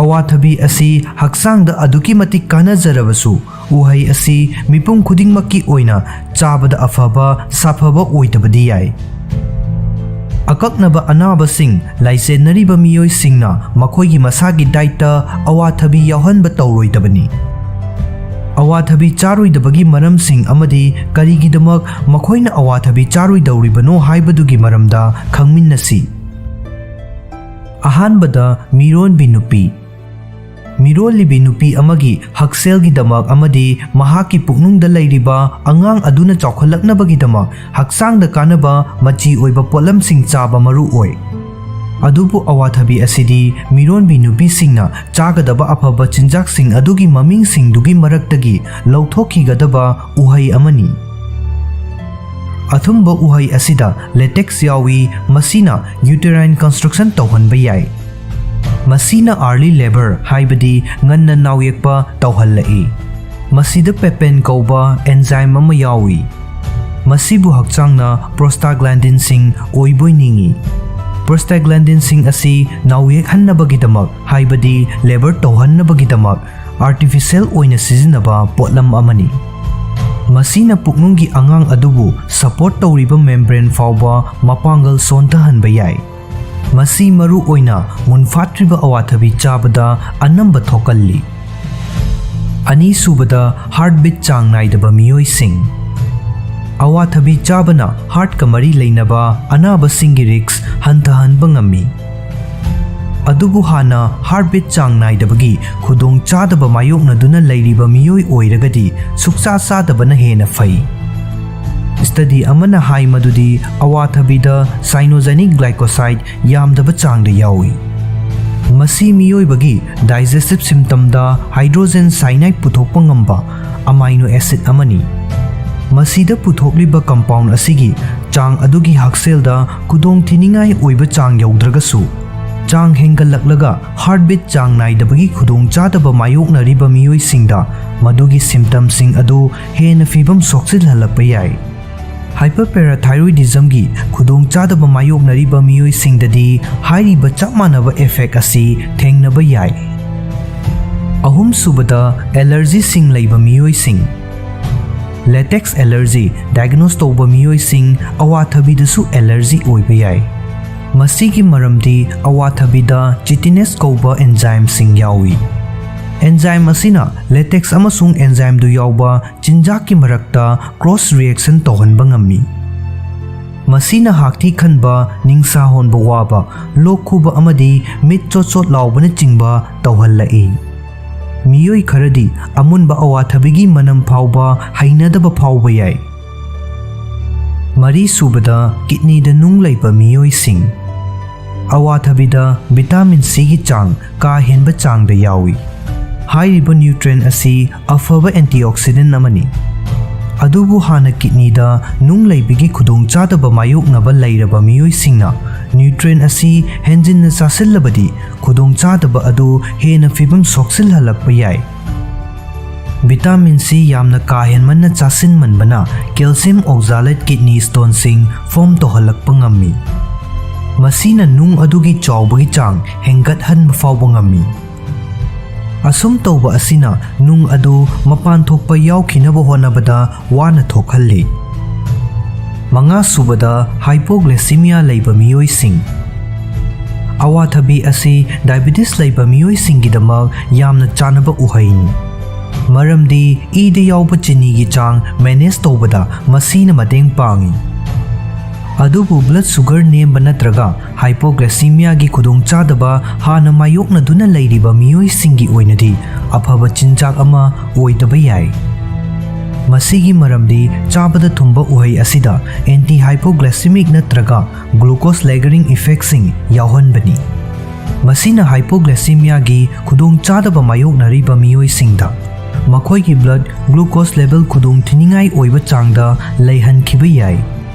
ꯑꯋꯥꯊꯕꯤ ꯑꯁꯤ ꯍꯛꯆꯥꯡꯗ ꯑꯗꯨꯛꯀꯤ ꯃꯇꯤꯛ ꯀꯥꯟꯅꯖꯔꯕꯁꯨ, ꯎꯍꯩ ꯑꯁꯤ ꯃꯤꯄꯨꯝ ꯈꯨꯗꯤꯡꯃꯛꯀꯤ ꯑꯣꯏꯅ ꯆꯥꯕꯗ ꯑꯐꯕ, ꯁꯥꯐꯕ ꯑꯣꯏꯗꯕꯗꯤ ꯌꯥꯏ꯫ ꯑꯀꯛꯅꯕ ꯑꯅꯥꯕꯁꯤꯡ ꯂꯥꯏꯆꯦꯟꯅꯔꯤꯕ ꯃꯤꯑꯣꯏꯁꯤꯡꯅ ꯃꯈꯣꯏꯒꯤ ꯃꯁꯥꯒꯤ ꯗꯥꯏꯠꯇ ꯑꯋꯥꯊꯕꯤ ꯌꯥꯎꯍꯟꯕ ꯇꯧꯔꯣꯏꯗꯕꯅꯤ꯫ ꯑꯋꯥꯊꯕꯤ ꯆꯥꯔꯣꯏꯗꯕꯒꯤ ꯃꯔꯝꯁꯤꯡ ꯑꯃꯗꯤ ꯀꯔꯤꯒꯤꯗꯃꯛ ꯃꯈꯣꯏꯅ ꯑꯋꯥꯊꯕꯤ ꯆꯥꯔꯣꯏꯗꯧꯔꯤꯕꯅꯣ ꯍꯥꯏꯕꯗꯨꯒꯤ ꯃꯔꯝꯗ ꯈꯪꯃꯤꯟꯅꯁꯤ꯫ ꯑꯍꯥꯟꯕꯗ, ꯃꯤꯔꯣꯟꯕꯤ ꯅꯨꯄꯤ꯫ ꯃꯤꯔꯣꯜꯂꯤꯕꯤ ꯅꯨꯄꯤ ꯑꯃꯒꯤ ꯍꯛꯁꯦꯜꯒꯤꯗꯃꯛ ꯑꯃꯗꯤ ꯃꯍꯥꯛꯀꯤ ꯄꯨꯛꯅꯨꯡꯗ ꯂꯩꯔꯤꯕ ꯑꯉꯥꯡ ꯑꯗꯨꯅ ꯆꯥꯎꯈꯠꯂꯛꯅꯕꯒꯤꯗꯃꯛ ꯍꯛꯆꯥꯡꯗ ꯀꯥꯟꯅꯕ ꯃꯆꯤ ꯑꯣꯏꯕ ꯄꯣꯠꯂꯝꯁꯤꯡ ꯆꯥꯕ ꯃꯔꯨ ꯑꯣꯏ꯫ ꯑꯗꯨꯕꯨ ꯑꯋꯥꯊꯕꯤ ꯑꯁꯤꯗꯤ ꯃꯤꯔꯣꯟꯕꯤ ꯅꯨꯄꯤꯁꯤꯡꯅ ꯆꯥꯒꯗꯕ ꯑꯐꯕ ꯆꯤꯟꯖꯥꯛꯁꯤꯡ ꯑꯗꯨꯒꯤ ꯃꯃꯤꯡꯁꯤꯡꯗꯨꯒꯤ ꯃꯔꯛꯇꯒꯤ ꯂꯧꯊꯣꯛꯈꯤꯒꯗꯕ ꯎꯍꯩ ꯑꯃꯅꯤ꯫ ꯑꯊꯨꯝꯕ ꯎꯍꯩ ꯑꯁꯤꯗ ꯂꯦꯇꯦꯛꯁ ꯌꯥꯎꯏ, ꯃꯁꯤꯅ ꯌꯨꯇꯦꯔꯥꯏꯟ ꯀꯟꯁꯇ꯭ꯔꯛꯁꯟ ꯇꯧꯍꯟꯕ ꯌꯥꯏ꯫ ꯃꯁꯤꯅ ꯑꯥꯔꯂꯤ ꯂꯦꯕꯔ, ꯍꯥꯏꯕꯗꯤ ꯉꯟꯅ ꯅꯥꯎꯌꯦꯛꯄ ꯇꯧꯍꯜꯂꯛꯏ꯫ ꯃꯁꯤꯗ ꯄꯦꯄꯦꯟ ꯀꯧꯕ ꯑꯦꯟꯖꯥꯏꯝ ꯑꯃ ꯌꯥꯎꯏ꯫ ꯃꯁꯤꯕꯨ ꯍꯛꯆꯥꯡꯅ ꯄ꯭ꯔꯣꯁꯇꯥꯒ꯭ꯂꯥꯟꯗꯤꯟꯁꯤꯡ ꯑꯣꯏꯕꯣꯏ ꯅꯤꯡꯏ꯫ ꯄ꯭ꯔꯣꯁꯇꯥꯒ꯭ꯂꯥꯟꯗꯤꯟꯁꯤꯡ ꯑꯁꯤ ꯅꯥꯎꯌꯦꯛꯍꯟꯅꯕꯒꯤꯗꯃꯛ, ꯍꯥꯏꯕꯗꯤ ꯂꯦꯕꯔ ꯇꯧꯍꯟꯅꯕꯒꯤꯗꯃꯛ, ꯑꯥꯔꯇꯤꯐꯤꯁꯤꯌꯦꯜ ꯑꯣꯏꯅ ꯁꯤꯖꯤꯟꯅꯕ ꯄꯣꯠꯂꯝ ꯑꯃꯅꯤ꯫ ꯃꯁꯤꯅ ꯄꯨꯛꯅꯨꯡꯒꯤ ꯑꯉꯥꯡ ꯑꯗꯨꯕꯨ ꯁꯄꯣꯔꯠ ꯇꯧꯔꯤꯕ ꯃꯦꯝꯕ꯭ꯔꯦꯟ ꯐꯥꯎꯕ ꯃꯄꯥꯡꯒꯜ ꯁꯣꯟꯊꯍꯟꯕ ꯌꯥꯏ꯫ ꯃꯁꯤ ꯃꯔꯨ ꯑꯣꯏꯅ ꯃꯨꯟꯐꯥꯠꯇ꯭ꯔꯤꯕ ꯑꯋꯥꯊꯕꯤ ꯆꯥꯕꯗ ꯑꯅꯝꯕ ꯊꯣꯛꯀꯜꯂꯤ꯫ ꯑꯅꯤꯁꯨꯕꯗ, ꯍꯥꯔꯠꯕꯤꯠ ꯆꯥꯡ ꯅꯥꯏꯗꯕ ꯃꯤꯑꯣꯏꯁꯤꯡ꯫ ꯑꯋꯥꯊꯕꯤ ꯆꯥꯕꯅ ꯍꯥꯔꯠꯀ ꯃꯔꯤ ꯂꯩꯅꯕ ꯑꯅꯥꯕꯁꯤꯡꯒꯤ ꯔꯤꯁ꯭ꯛ ꯍꯟꯊꯍꯟꯕ ꯉꯝꯃꯤ꯫ ꯑꯗꯨꯕꯨ ꯍꯥꯟꯅ ꯍꯥꯔꯠꯕꯤꯠ ꯆꯥꯡ ꯅꯥꯏꯗꯕꯒꯤ ꯈꯨꯗꯣꯡꯆꯥꯗꯕ ꯃꯥꯌꯣꯛꯅꯗꯨꯅ ꯂꯩꯔꯤꯕ ꯃꯤꯑꯣꯏ ꯑꯣꯏꯔꯒꯗꯤ ꯁꯨꯛꯆꯥ ꯆꯥꯗꯕꯅ ꯍꯦꯟꯅ ꯐꯩ꯫ ꯁ꯭ꯇꯗꯤ ꯑꯃꯅ ꯍꯥꯏ ꯃꯗꯨꯗꯤ ꯑꯋꯥꯊꯕꯤꯗ ꯁꯥꯏꯅꯣꯖꯦꯅꯤꯛ ꯒ꯭ꯂꯥꯏꯀꯣꯁꯥꯏꯗ ꯌꯥꯝꯗꯕ ꯆꯥꯡꯗ ꯌꯥꯎꯏ꯫ ꯃꯁꯤ ꯃꯤꯑꯣꯏꯕꯒꯤ ꯗꯥꯏꯖꯦꯁꯇꯤꯚ ꯁꯤꯁꯇꯦꯝꯗ ꯍꯥꯏꯗ꯭ꯔꯣꯖꯦꯟ ꯁꯥꯏꯅꯥꯏꯗ ꯄꯨꯊꯣꯛꯄ ꯉꯝꯕ ꯑꯃꯥꯏꯅꯣ ꯑꯦꯁꯤꯗ ꯑꯃꯅꯤ꯫ ꯃꯁꯤꯗ ꯄꯨꯊꯣꯛꯂꯤꯕ compound ꯑꯁꯤꯒꯤ ꯆꯥꯡ ꯑꯗꯨꯒꯤ ꯍꯛꯁꯦꯜꯗ ꯈꯨꯗꯣꯡꯊꯤꯅꯤꯡꯉꯥꯏ ꯑꯣꯏꯕ ꯆꯥꯡ ꯌꯧꯗ꯭ꯔꯒꯁꯨ, ꯆꯥꯡ ꯍꯦꯟꯒꯠꯂꯛꯂꯒ heartbeat ꯆꯥꯡ ꯅꯥꯏꯗꯕꯒꯤ ꯈꯨꯗꯣꯡꯆꯥꯗꯕ ꯃꯥꯌꯣꯛꯅꯔꯤꯕ ꯃꯤꯑꯣꯏꯁꯤꯡꯗ ꯃꯗꯨꯒꯤ symptomꯁꯤꯡ ꯑꯗꯨ ꯍꯦꯟꯅ ꯐꯤꯕꯝ ꯁꯣꯛꯆꯤꯜꯍꯜꯂꯛꯄ ꯌꯥꯏ꯫ Hyperparathyroidismꯒꯤ ꯈꯨꯗꯣꯡꯆꯥꯗꯕ ꯃꯥꯌꯣꯛꯅꯔꯤꯕ ꯃꯤꯑꯣꯏꯁꯤꯡꯗꯗꯤ ꯍꯥꯏꯔꯤꯕ ꯆꯞ ꯃꯥꯟꯅꯕ effect ꯑꯁꯤ ꯊꯦꯡꯅꯕ ꯌꯥꯏ꯫ ꯑꯍꯨꯝꯁꯨꯕꯗ, allergyꯁꯤꯡ ꯂꯩꯕ ꯃꯤꯑꯣꯏꯁꯤꯡ꯫ Latex allergy diagnose ꯇꯧꯕ ꯃꯤꯑꯣꯏꯁꯤꯡ ꯑꯋꯥꯊꯕꯤꯗꯁꯨ allergy ꯑꯣꯏꯕ ꯌꯥꯏ꯫ ꯃꯁꯤꯒꯤ ꯃꯔꯝꯗꯤ ꯑꯋꯥꯊꯕꯤꯗ chitinase ꯀꯧꯕ enzymeꯁꯤꯡ ꯌꯥꯎꯏ꯫ Enzyme ꯑꯁꯤꯅ latex ꯑꯃꯁꯨꯡ enzymeꯗꯨ ꯌꯥꯎꯕ ꯆꯤꯟꯖꯥꯛꯀꯤ ꯃꯔꯛꯇ cross reaction ꯇꯧꯍꯟꯕ ꯉꯝꯃꯤ꯫ ꯃꯁꯤꯅ ꯍꯥꯛꯊꯤ ꯈꯟꯕ, ꯅꯤꯡꯁꯥ ꯍꯣꯟꯕ ꯋꯥꯕ, ꯂꯣꯛ ꯈꯨꯕ ꯑꯃꯗꯤ ꯃꯤꯠ ꯆꯣꯠ ꯆꯣꯠ ꯂꯥꯎꯕꯅꯆꯤꯡꯕ ꯇꯧꯍꯜꯂꯛꯏ꯫ ꯃꯤꯑꯣꯏ ꯈꯔꯗꯤ ꯑꯃꯨꯟꯕ ꯑꯋꯥꯊꯕꯤꯒꯤ ꯃꯅꯝ ꯐꯥꯎꯕ ꯍꯩꯅꯗꯕ ꯐꯥꯎꯕ ꯌꯥꯏ꯫ ꯃꯔꯤꯁꯨꯕꯗ, kidneyꯗ ꯅꯨꯡ ꯂꯩꯕ ꯃꯤꯑꯣꯏꯁꯤꯡ꯫ ꯑꯋꯥꯊꯕꯤꯗ vitamin Cꯒꯤ ꯆꯥꯡ ꯀꯥ ꯍꯦꯟꯕ ꯆꯥꯡꯗ ꯌꯥꯎꯏ꯫ ꯍꯥꯏꯔꯤꯕ nutrient ꯑꯁꯤ ꯑꯐꯕ antioxidant ꯑꯃꯅꯤ꯫ ꯑꯗꯨꯕꯨ ꯍꯥꯟꯅ kidneyꯗ ꯅꯨꯡ ꯂꯩꯕꯒꯤ ꯈꯨꯗꯣꯡꯆꯥꯗꯕ ꯃꯥꯌꯣꯛꯅꯕ ꯂꯩꯔꯕ ꯃꯤꯑꯣꯏꯁꯤꯡꯅ nutrient ꯑꯁꯤ ꯍꯦꯟꯖꯤꯟꯅ ꯆꯥꯁꯤꯜꯂꯕꯗꯤ ꯈꯨꯗꯣꯡꯆꯥꯗꯕ ꯑꯗꯨ ꯍꯦꯟꯅ ꯐꯤꯕꯝ ꯁꯣꯛꯆꯤꯜꯍꯜꯂꯛꯄ ꯌꯥꯏ꯫ Vitamin C ꯌꯥꯝꯅ ꯀꯥ ꯍꯦꯟꯃꯟꯅ ꯆꯥꯁꯤꯟꯃꯟꯕꯅ calcium oxalate kidney stoneꯁꯤꯡ form ꯇꯧꯍꯜꯂꯛꯄ ꯉꯝꯃꯤ꯫ ꯃꯁꯤꯅ ꯅꯨꯡ ꯑꯗꯨꯒꯤ ꯆꯥꯎꯕꯒꯤ ꯆꯥꯡ ꯍꯦꯟꯒꯠꯍꯟꯕ ꯐꯥꯎꯕ ꯉꯝꯃꯤ꯫ ꯑꯁꯨꯝ ꯇꯧꯕ ꯑꯁꯤꯅ ꯅꯨꯡ ꯑꯗꯨ ꯃꯄꯥꯟ ꯊꯣꯛꯄ ꯌꯥꯎꯈꯤꯅꯕ ꯍꯣꯠꯅꯕꯗ ꯋꯥꯅ ꯊꯣꯛꯍꯜꯂꯤ꯫ ꯃꯉꯥꯁꯨꯕꯗ, hypoglycemia ꯂꯩꯕ ꯃꯤꯑꯣꯏꯁꯤꯡ꯫ ꯑꯋꯥꯊꯕꯤ ꯑꯁꯤ diabetes ꯂꯩꯕ ꯃꯤꯑꯣꯏꯁꯤꯡꯒꯤꯗꯃꯛ ꯌꯥꯝꯅ ꯆꯥꯅꯕ ꯎꯍꯩꯅꯤ, ꯃꯔꯝꯗꯤ ꯏꯗ ꯌꯥꯎꯕ ꯆꯤꯅꯤꯒꯤ ꯆꯥꯡ manage ꯇꯧꯕꯗ ꯃꯁꯤꯅ ꯃꯇꯦꯡ ꯄꯥꯡꯏ꯫ ꯑꯗꯨꯕꯨ blood sugar ꯅꯦꯝꯕ ꯅꯠꯇ꯭ꯔꯒ hypoglycemiaꯒꯤ ꯈꯨꯗꯣꯡꯆꯥꯗꯕ ꯍꯥꯟꯅ ꯃꯥꯌꯣꯛꯅꯗꯨꯅ ꯂꯩꯔꯤꯕ ꯃꯤꯑꯣꯏꯁꯤꯡꯒꯤ ꯑꯣꯏꯅꯗꯤ ꯑꯐꯕ ꯆꯤꯟꯖꯥꯛ ꯑꯃ ꯑꯣꯏꯗꯕ ꯌꯥꯏ꯫ ꯃꯁꯤꯒꯤ ꯃꯔꯝꯗꯤ ꯆꯥꯕꯗ ꯊꯨꯝꯕ ꯎꯍꯩ ꯑꯁꯤꯗ anti hypoglycemic ꯅꯠꯇ꯭ꯔꯒ glucose lowering effectꯁꯤꯡ ꯌꯥꯎꯍꯟꯕꯅꯤ꯫ ꯃꯁꯤꯅ hypoglycemiaꯒꯤ ꯈꯨꯗꯣꯡꯆꯥꯗꯕ ꯃꯥꯌꯣꯛꯅꯔꯤꯕ ꯃꯤꯑꯣꯏꯁꯤꯡꯗ ꯃꯈꯣꯏꯒꯤ blood glucose level ꯈꯨꯗꯣꯡ ꯊꯤꯅꯤꯡꯉꯥꯏ ꯑꯣꯏꯕ ꯆꯥꯡꯗ ꯂꯩꯍꯟꯈꯤꯕ ꯌꯥꯏ꯫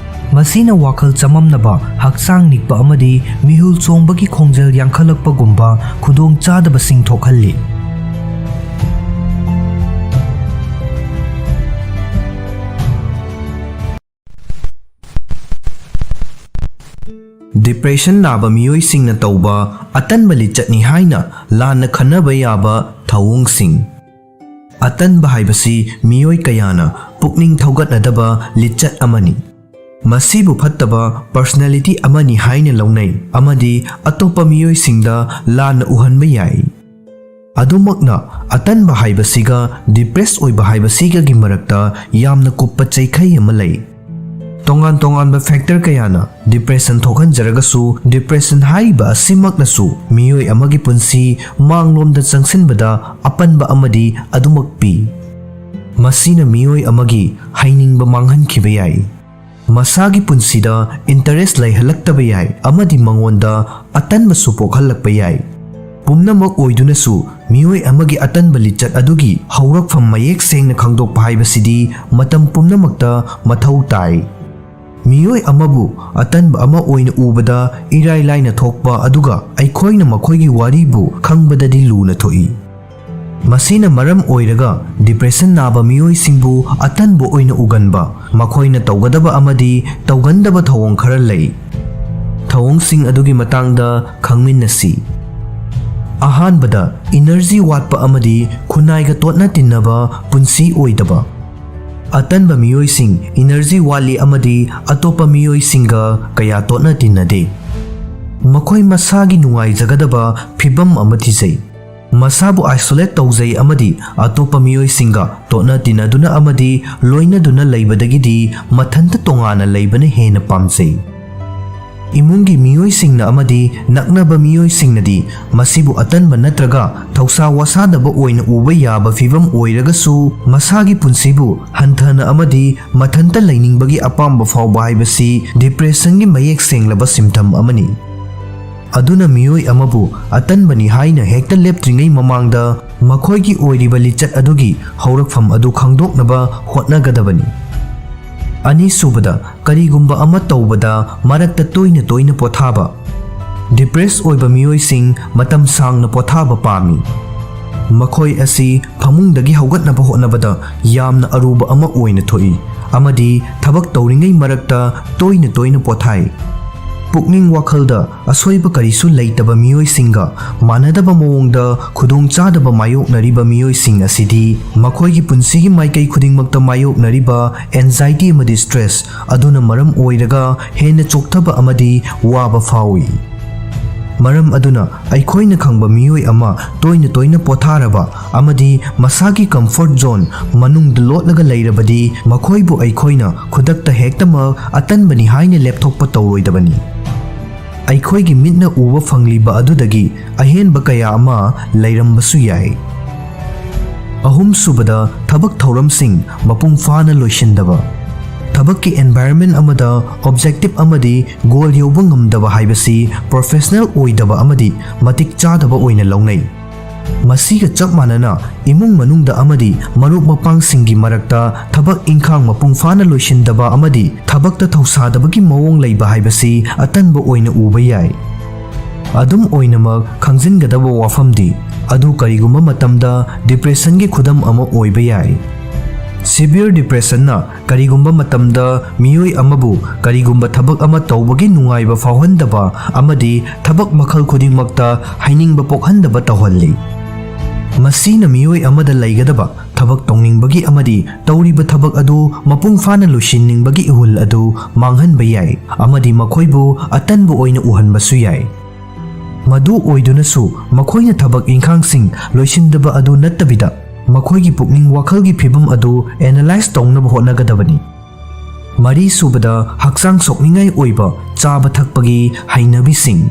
ꯃꯁꯤꯅ ꯋꯥꯈꯜ ꯆꯃꯝꯅꯕ, ꯍꯛꯆꯥꯡ ꯅꯤꯛꯄ ꯑꯃꯗꯤ ꯃꯤꯍꯨꯜ ꯆꯣꯡꯕꯒꯤ ꯈꯣꯡꯖꯦꯜ ꯌꯥꯡꯈꯠꯂꯛꯄꯒꯨꯝꯕ ꯈꯨꯗꯣꯡ ꯆꯥꯗꯕꯁꯤꯡ ꯊꯣꯛꯍꯜꯂꯤ꯫ Depression ꯅꯥꯕ ꯃꯤꯑꯣꯏꯁꯤꯡꯅ ꯇꯧꯕ ꯑꯇꯟꯕ ꯂꯤꯆꯠꯅꯤ ꯍꯥꯏꯅ ꯂꯥꯟꯅ ꯈꯟꯅꯕ ꯌꯥꯕ ꯊꯧꯑꯣꯡꯁꯤꯡ꯫ ꯑꯇꯟꯕ ꯍꯥꯏꯕꯁꯤ ꯃꯤꯑꯣꯏ ꯀꯌꯥꯅ ꯄꯨꯛꯅꯤꯡ ꯊꯧꯒꯠꯅꯗꯕ ꯂꯤꯆꯠ ꯑꯃꯅꯤ꯫ ꯃꯁꯤꯕꯨ ꯐꯠꯇꯕ personality ꯑꯃꯅꯤ ꯍꯥꯏꯅ ꯂꯧꯅꯩ ꯑꯃꯗꯤ ꯑꯇꯣꯞꯄ ꯃꯤꯑꯣꯏꯁꯤꯡꯗ ꯂꯥꯟꯅ ꯎꯍꯟꯕ ꯌꯥꯏ꯫ ꯑꯗꯨꯃꯛꯅ, ꯑꯇꯟꯕ ꯍꯥꯏꯕꯁꯤꯒ depress ꯑꯣꯏꯕ ꯍꯥꯏꯕꯁꯤꯒꯒꯤ ꯃꯔꯛꯇ ꯌꯥꯝꯅ ꯀꯨꯞꯄ ꯆꯩꯈꯩ ꯑꯃ ꯂꯩ꯫ ꯇꯣꯉꯥꯟ ꯇꯣꯉꯥꯟꯕ factor ꯀꯌꯥꯅ depression ꯊꯣꯛꯍꯟꯖꯔꯒꯁꯨ, depression ꯍꯥꯏꯔꯤꯕ ꯑꯁꯤꯃꯛꯅꯁꯨ ꯃꯤꯑꯣꯏ ꯑꯃꯒꯤ ꯄꯨꯟꯁꯤ ꯃꯥꯡꯂꯣꯝꯗ ꯆꯪꯁꯤꯟꯕꯗ ꯑꯄꯟꯕ ꯑꯃꯗꯤ ꯑꯗꯨꯃꯛ ꯄꯤ꯫ ꯃꯁꯤꯅ ꯃꯤꯑꯣꯏ ꯑꯃꯒꯤ ꯍꯩꯅꯤꯡꯕ ꯃꯥꯡꯍꯟꯈꯤꯕ ꯌꯥꯏ, ꯃꯁꯥꯒꯤ ꯄꯨꯟꯁꯤꯗ interest ꯂꯩꯍꯜꯂꯛꯇꯕ ꯌꯥꯏ ꯑꯃꯗꯤ ꯃꯉꯣꯟꯗ ꯑꯇꯟꯕꯁꯨ ꯄꯣꯛꯍꯜꯂꯛꯄ ꯌꯥꯏ꯫ ꯄꯨꯝꯅꯃꯛ ꯑꯣꯏꯗꯨꯅꯁꯨ, ꯃꯤꯑꯣꯏ ꯑꯃꯒꯤ ꯑꯇꯟꯕ ꯂꯤꯆꯠ ꯑꯗꯨꯒꯤ ꯍꯧꯔꯛꯐꯝ ꯃꯌꯦꯛ ꯁꯦꯡꯅ ꯈꯪꯗꯣꯛꯄ ꯍꯥꯏꯕꯁꯤꯗꯤ ꯃꯇꯝ ꯄꯨꯝꯅꯃꯛꯇ ꯃꯊꯧ ꯇꯥꯏ꯫ ꯃꯤꯑꯣꯏ ꯑꯃꯕꯨ ꯑꯇꯟꯕ ꯑꯃ ꯑꯣꯏꯅ ꯎꯕꯗ ꯏꯔꯥꯏ ꯂꯥꯏꯅ ꯊꯣꯛꯄ ꯑꯗꯨꯒ ꯑꯩꯈꯣꯏꯅ ꯃꯈꯣꯏꯒꯤ ꯋꯥꯔꯤꯕꯨ ꯈꯪꯕꯗꯗꯤ ꯂꯨꯅ ꯊꯣꯛꯏ꯫ ꯃꯁꯤꯅ ꯃꯔꯝ ꯑꯣꯏꯔꯒ depression ꯅꯥꯕ ꯃꯤꯑꯣꯏꯁꯤꯡꯕꯨ ꯑꯇꯟꯕ ꯑꯣꯏꯅ ꯎꯒꯟꯕ, ꯃꯈꯣꯏꯅ ꯇꯧꯒꯗꯕ ꯑꯃꯗꯤ ꯇꯧꯒꯟꯗꯕ ꯊꯧꯑꯣꯡ ꯈꯔ ꯂꯩ꯫ ꯊꯧꯑꯣꯡꯁꯤꯡ ꯑꯗꯨꯒꯤ ꯃꯇꯥꯡꯗ ꯈꯪꯃꯤꯟꯅꯁꯤ꯫ ꯑꯍꯥꯟꯕꯗ, energy ꯋꯥꯠꯄ ꯑꯃꯗꯤ ꯈꯨꯟꯅꯥꯏꯒ ꯇꯣꯠꯅ ꯇꯤꯟꯅꯕ ꯄꯨꯟꯁꯤ ꯑꯣꯏꯗꯕ꯫ ꯑꯇꯟꯕ ꯃꯤꯑꯣꯏꯁꯤꯡ energy ꯋꯥꯠꯂꯤ ꯑꯃꯗꯤ ꯑꯇꯣꯞꯄ ꯃꯤꯑꯣꯏꯁꯤꯡꯒ ꯀꯌꯥ ꯇꯣꯠꯅ ꯇꯤꯟꯅꯗꯦ꯫ ꯃꯈꯣꯏ ꯃꯁꯥꯒꯤ ꯅꯨꯡꯉꯥꯏꯖꯒꯗꯕ ꯐꯤꯚꯝ ꯑꯃ ꯊꯤꯖꯩ꯫ ꯃꯁꯥꯕꯨ isolate ꯇꯧꯖꯩ ꯑꯃꯗꯤ ꯑꯇꯣꯞꯄ ꯃꯤꯑꯣꯏꯁꯤꯡꯒ ꯇꯣꯠꯅ ꯇꯤꯟꯅꯗꯨꯅ ꯑꯃꯗꯤ ꯂꯣꯏꯅꯗꯨꯅ ꯂꯩꯕꯗꯒꯤꯗꯤ ꯃꯊꯟꯇ ꯇꯣꯉꯥꯟꯅ ꯂꯩꯕꯅ ꯍꯦꯟꯅ ꯄꯥꯝꯖꯩ꯫ ꯏꯃꯨꯡꯒꯤ ꯃꯤꯑꯣꯏꯁꯤꯡꯅ ꯑꯃꯗꯤ ꯅꯛꯅꯕ ꯃꯤꯑꯣꯏꯁꯤꯡꯅꯗꯤ ꯃꯁꯤꯕꯨ ꯑꯇꯟꯕ ꯅꯠꯇ꯭ꯔꯒ ꯊꯧꯁꯥ ꯋꯥꯁꯥꯗꯕ ꯑꯣꯏꯅ ꯎꯕ ꯌꯥꯕ ꯐꯤꯚꯝ ꯑꯣꯏꯔꯒꯁꯨ, ꯃꯁꯥꯒꯤ ꯄꯨꯟꯁꯤꯕꯨ ꯍꯟꯊꯅ ꯑꯃꯗꯤ ꯃꯊꯟꯇ ꯂꯩꯅꯤꯡꯕꯒꯤ ꯑꯄꯥꯝꯕ ꯐꯥꯎꯕ ꯍꯥꯏꯕꯁꯤ depression ꯒꯤ ꯃꯌꯦꯛ ꯁꯦꯡꯂꯕ symptom ꯑꯃꯅꯤ꯫ ꯑꯗꯨꯅ ꯃꯤꯑꯣꯏ ꯑꯃꯕꯨ ꯑꯇꯟꯕꯅꯤ ꯍꯥꯏꯅ ꯍꯦꯛꯇ ꯂꯦꯞꯇ꯭ꯔꯤꯉꯩ ꯃꯃꯥꯡꯗ ꯃꯈꯣꯏꯒꯤ ꯑꯣꯏꯔꯤꯕ ꯂꯤꯆꯠ ꯑꯗꯨꯒꯤ ꯍꯧꯔꯛꯐꯝ ꯑꯗꯨ ꯈꯪꯗꯣꯛꯅꯕ ꯍꯣꯠꯅꯒꯗꯕꯅꯤ꯫ ꯑꯅꯤꯁꯨꯕꯗ, ꯀꯔꯤꯒꯨꯝꯕ ꯑꯃ ꯇꯧꯕꯗ ꯃꯔꯛꯇ ꯇꯣꯏꯅ ꯇꯣꯏꯅ ꯄꯣꯊꯥꯕ꯫ ꯗꯤꯄ꯭ꯔꯦꯁ ꯑꯣꯏꯕ ꯃꯤꯑꯣꯏꯁꯤꯡ ꯃꯇꯝ ꯁꯥꯡꯅ ꯄꯣꯊꯥꯕ ꯄꯥꯝꯃꯤ꯫ ꯃꯈꯣꯏ ꯑꯁꯤ ꯐꯃꯨꯡꯗꯒꯤ ꯍꯧꯒꯠꯅꯕ ꯍꯣꯠꯅꯕꯗ ꯌꯥꯝꯅ ꯑꯔꯨꯕ ꯑꯃ ꯑꯣꯏꯅ ꯊꯣꯛꯏ ꯑꯃꯗꯤ ꯊꯕꯛ ꯇꯧꯔꯤꯉꯩ ꯃꯔꯛꯇ ꯇꯣꯏꯅ ꯇꯣꯏꯅ ꯄꯣꯊꯥꯏ꯫ ꯄꯨꯛꯅꯤꯡ ꯋꯥꯈꯜꯗ ꯑꯁꯣꯏꯕ ꯀꯔꯤꯁꯨ ꯂꯩꯇꯕ ꯃꯤꯑꯣꯏꯁꯤꯡꯒ ꯃꯥꯟꯅꯗꯕ ꯃꯑꯣꯡꯗ ꯈꯨꯗꯣꯡꯆꯥꯗꯕ ꯃꯥꯌꯣꯛꯅꯔꯤꯕ ꯃꯤꯑꯣꯏꯁꯤꯡ ꯑꯁꯤꯗꯤ ꯃꯈꯣꯏꯒꯤ ꯄꯨꯟꯁꯤꯒꯤ ꯃꯥꯏꯀꯩ ꯈꯨꯗꯤꯡꯃꯛꯇ ꯃꯥꯌꯣꯛꯅꯔꯤꯕ anxiety ꯑꯃꯗꯤ stress ꯑꯗꯨꯅ ꯃꯔꯝ ꯑꯣꯏꯔꯒ ꯍꯦꯟꯅ ꯆꯣꯛꯊꯕ ꯑꯃꯗꯤ ꯋꯥꯕ ꯐꯥꯎꯏ꯫ ꯃꯔꯝ ꯑꯗꯨꯅ ꯑꯩꯈꯣꯏꯅ ꯈꯪꯕ ꯃꯤꯑꯣꯏ ꯑꯃ ꯇꯣꯏꯅ ꯇꯣꯏꯅ ꯄꯣꯊꯥꯔꯕ ꯑꯃꯗꯤ ꯃꯁꯥꯒꯤ comfort zone ꯃꯅꯨꯡꯗ ꯂꯣꯠꯂꯒ ꯂꯩꯔꯕꯗꯤ ꯃꯈꯣꯏꯕꯨ ꯑꯩꯈꯣꯏꯅ ꯈꯨꯗꯛꯇ ꯍꯦꯛꯇꯃꯛ ꯑꯇꯟꯕꯅꯤ ꯍꯥꯏꯅ ꯂꯦꯞꯊꯣꯛꯄ ꯇꯧꯔꯣꯏꯗꯕꯅꯤ꯫ ꯑꯩꯈꯣꯏꯒꯤ ꯃꯤꯠꯅ ꯎꯕ ꯐꯪꯂꯤꯕ ꯑꯗꯨꯗꯒꯤ ꯑꯍꯦꯟꯕ ꯀꯌꯥ ꯑꯃ ꯂꯩꯔꯝꯕꯁꯨ ꯌꯥꯏ꯫ ꯑꯍꯨꯝꯁꯨꯕꯗ, ꯊꯕꯛ ꯊꯧꯔꯝꯁꯤꯡ ꯃꯄꯨꯡ ꯐꯥꯅ ꯂꯣꯏꯁꯤꯟꯗꯕ꯫ ꯊꯕꯛꯀꯤ environment ꯑꯃꯗ objective ꯑꯃꯗꯤ goal ꯌꯧꯕ ꯉꯝꯗꯕ ꯍꯥꯏꯕꯁꯤ professional ꯑꯣꯏꯗꯕ ꯑꯃꯗꯤ ꯃꯇꯤꯛ ꯆꯥꯗꯕ ꯑꯣꯏꯅ ꯂꯧꯅꯩ꯫ ꯃꯁꯤꯒ ꯆꯞ ꯃꯥꯟꯅꯅ, ꯏꯃꯨꯡ ꯃꯅꯨꯡꯗ ꯑꯃꯗꯤ ꯃꯔꯨꯞ ꯃꯄꯥꯡꯁꯤꯡꯒꯤ ꯃꯔꯛꯇ ꯊꯕꯛ ꯏꯪꯈꯥꯡ ꯃꯄꯨꯡ ꯐꯥꯅ ꯂꯣꯏꯁꯤꯟꯗꯕ ꯑꯃꯗꯤ ꯊꯕꯛꯇ ꯊꯧꯁꯥꯗꯕꯒꯤ ꯃꯑꯣꯡ ꯂꯩꯕ ꯍꯥꯏꯕꯁꯤ ꯑꯇꯟꯕ ꯑꯣꯏꯅ ꯎꯕ ꯌꯥꯏ꯫ ꯑꯗꯨꯝ ꯑꯣꯏꯅꯃꯛ, ꯈꯪꯖꯤꯟꯒꯗꯕ ꯋꯥꯐꯝꯗꯤ, ꯑꯗꯨ ꯀꯔꯤꯒꯨꯝꯕ ꯃꯇꯝꯗ depressionꯒꯤ ꯈꯨꯗꯝ ꯑꯃ ꯑꯣꯏꯕ ꯌꯥꯏ꯫ Severe depressionꯅ ꯀꯔꯤꯒꯨꯝꯕ ꯃꯇꯝꯗ ꯃꯤꯑꯣꯏ ꯑꯃꯕꯨ ꯀꯔꯤꯒꯨꯝꯕ ꯊꯕꯛ ꯑꯃ ꯇꯧꯕꯒꯤ ꯅꯨꯡꯉꯥꯏꯕ ꯐꯥꯎꯍꯟꯗꯕ ꯑꯃꯗꯤ ꯊꯕꯛ ꯃꯈꯜ ꯈꯨꯗꯤꯡꯃꯛꯇ ꯍꯩꯅꯤꯡꯕ ꯄꯣꯛꯍꯟꯗꯕ ꯇꯧꯍꯜꯂꯤ꯫ ꯃꯁꯤꯅ ꯃꯤꯑꯣꯏ ꯑꯃꯗ ꯂꯩꯒꯗꯕ ꯊꯕꯛ ꯇꯧꯅꯤꯡꯕꯒꯤ ꯑꯃꯗꯤ ꯇꯧꯔꯤꯕ ꯊꯕꯛ ꯑꯗꯨ ꯃꯄꯨꯡ ꯐꯥꯅ ꯂꯣꯏꯁꯤꯟꯅꯤꯡꯕꯒꯤ ꯏꯍꯨꯜ ꯑꯗꯨ ꯃꯥꯡꯍꯟꯕ ꯌꯥꯏ ꯑꯃꯗꯤ ꯃꯈꯣꯏꯕꯨ ꯑꯇꯟꯕ ꯑꯣꯏꯅ ꯎꯍꯟꯕꯁꯨ ꯌꯥꯏ꯫ ꯃꯗꯨ ꯑꯣꯏꯗꯨꯅꯁꯨ, ꯃꯈꯣꯏꯅ ꯊꯕꯛ ꯏꯪꯈꯥꯡꯁꯤꯡ ꯂꯣꯏꯁꯤꯟꯗꯕ ꯑꯗꯨ ꯅꯠꯇꯕꯤꯗ, ꯃꯈꯣꯏꯒꯤ ꯄꯨꯛꯅꯤꯡ ꯋꯥꯈꯜꯒꯤ ꯐꯤꯚꯝ ꯑꯗꯨ analyze ꯇꯧꯅꯕ ꯍꯣꯠꯅꯒꯗꯕꯅꯤ꯫ ꯃꯔꯤꯁꯨꯕꯗ, ꯍꯛꯆꯥꯡ ꯁꯣꯛꯅꯤꯡꯉꯥꯏ ꯑꯣꯏꯕ ꯆꯥꯕ ꯊꯛꯄꯒꯤ ꯍꯩꯅꯕꯤꯁꯤꯡ꯫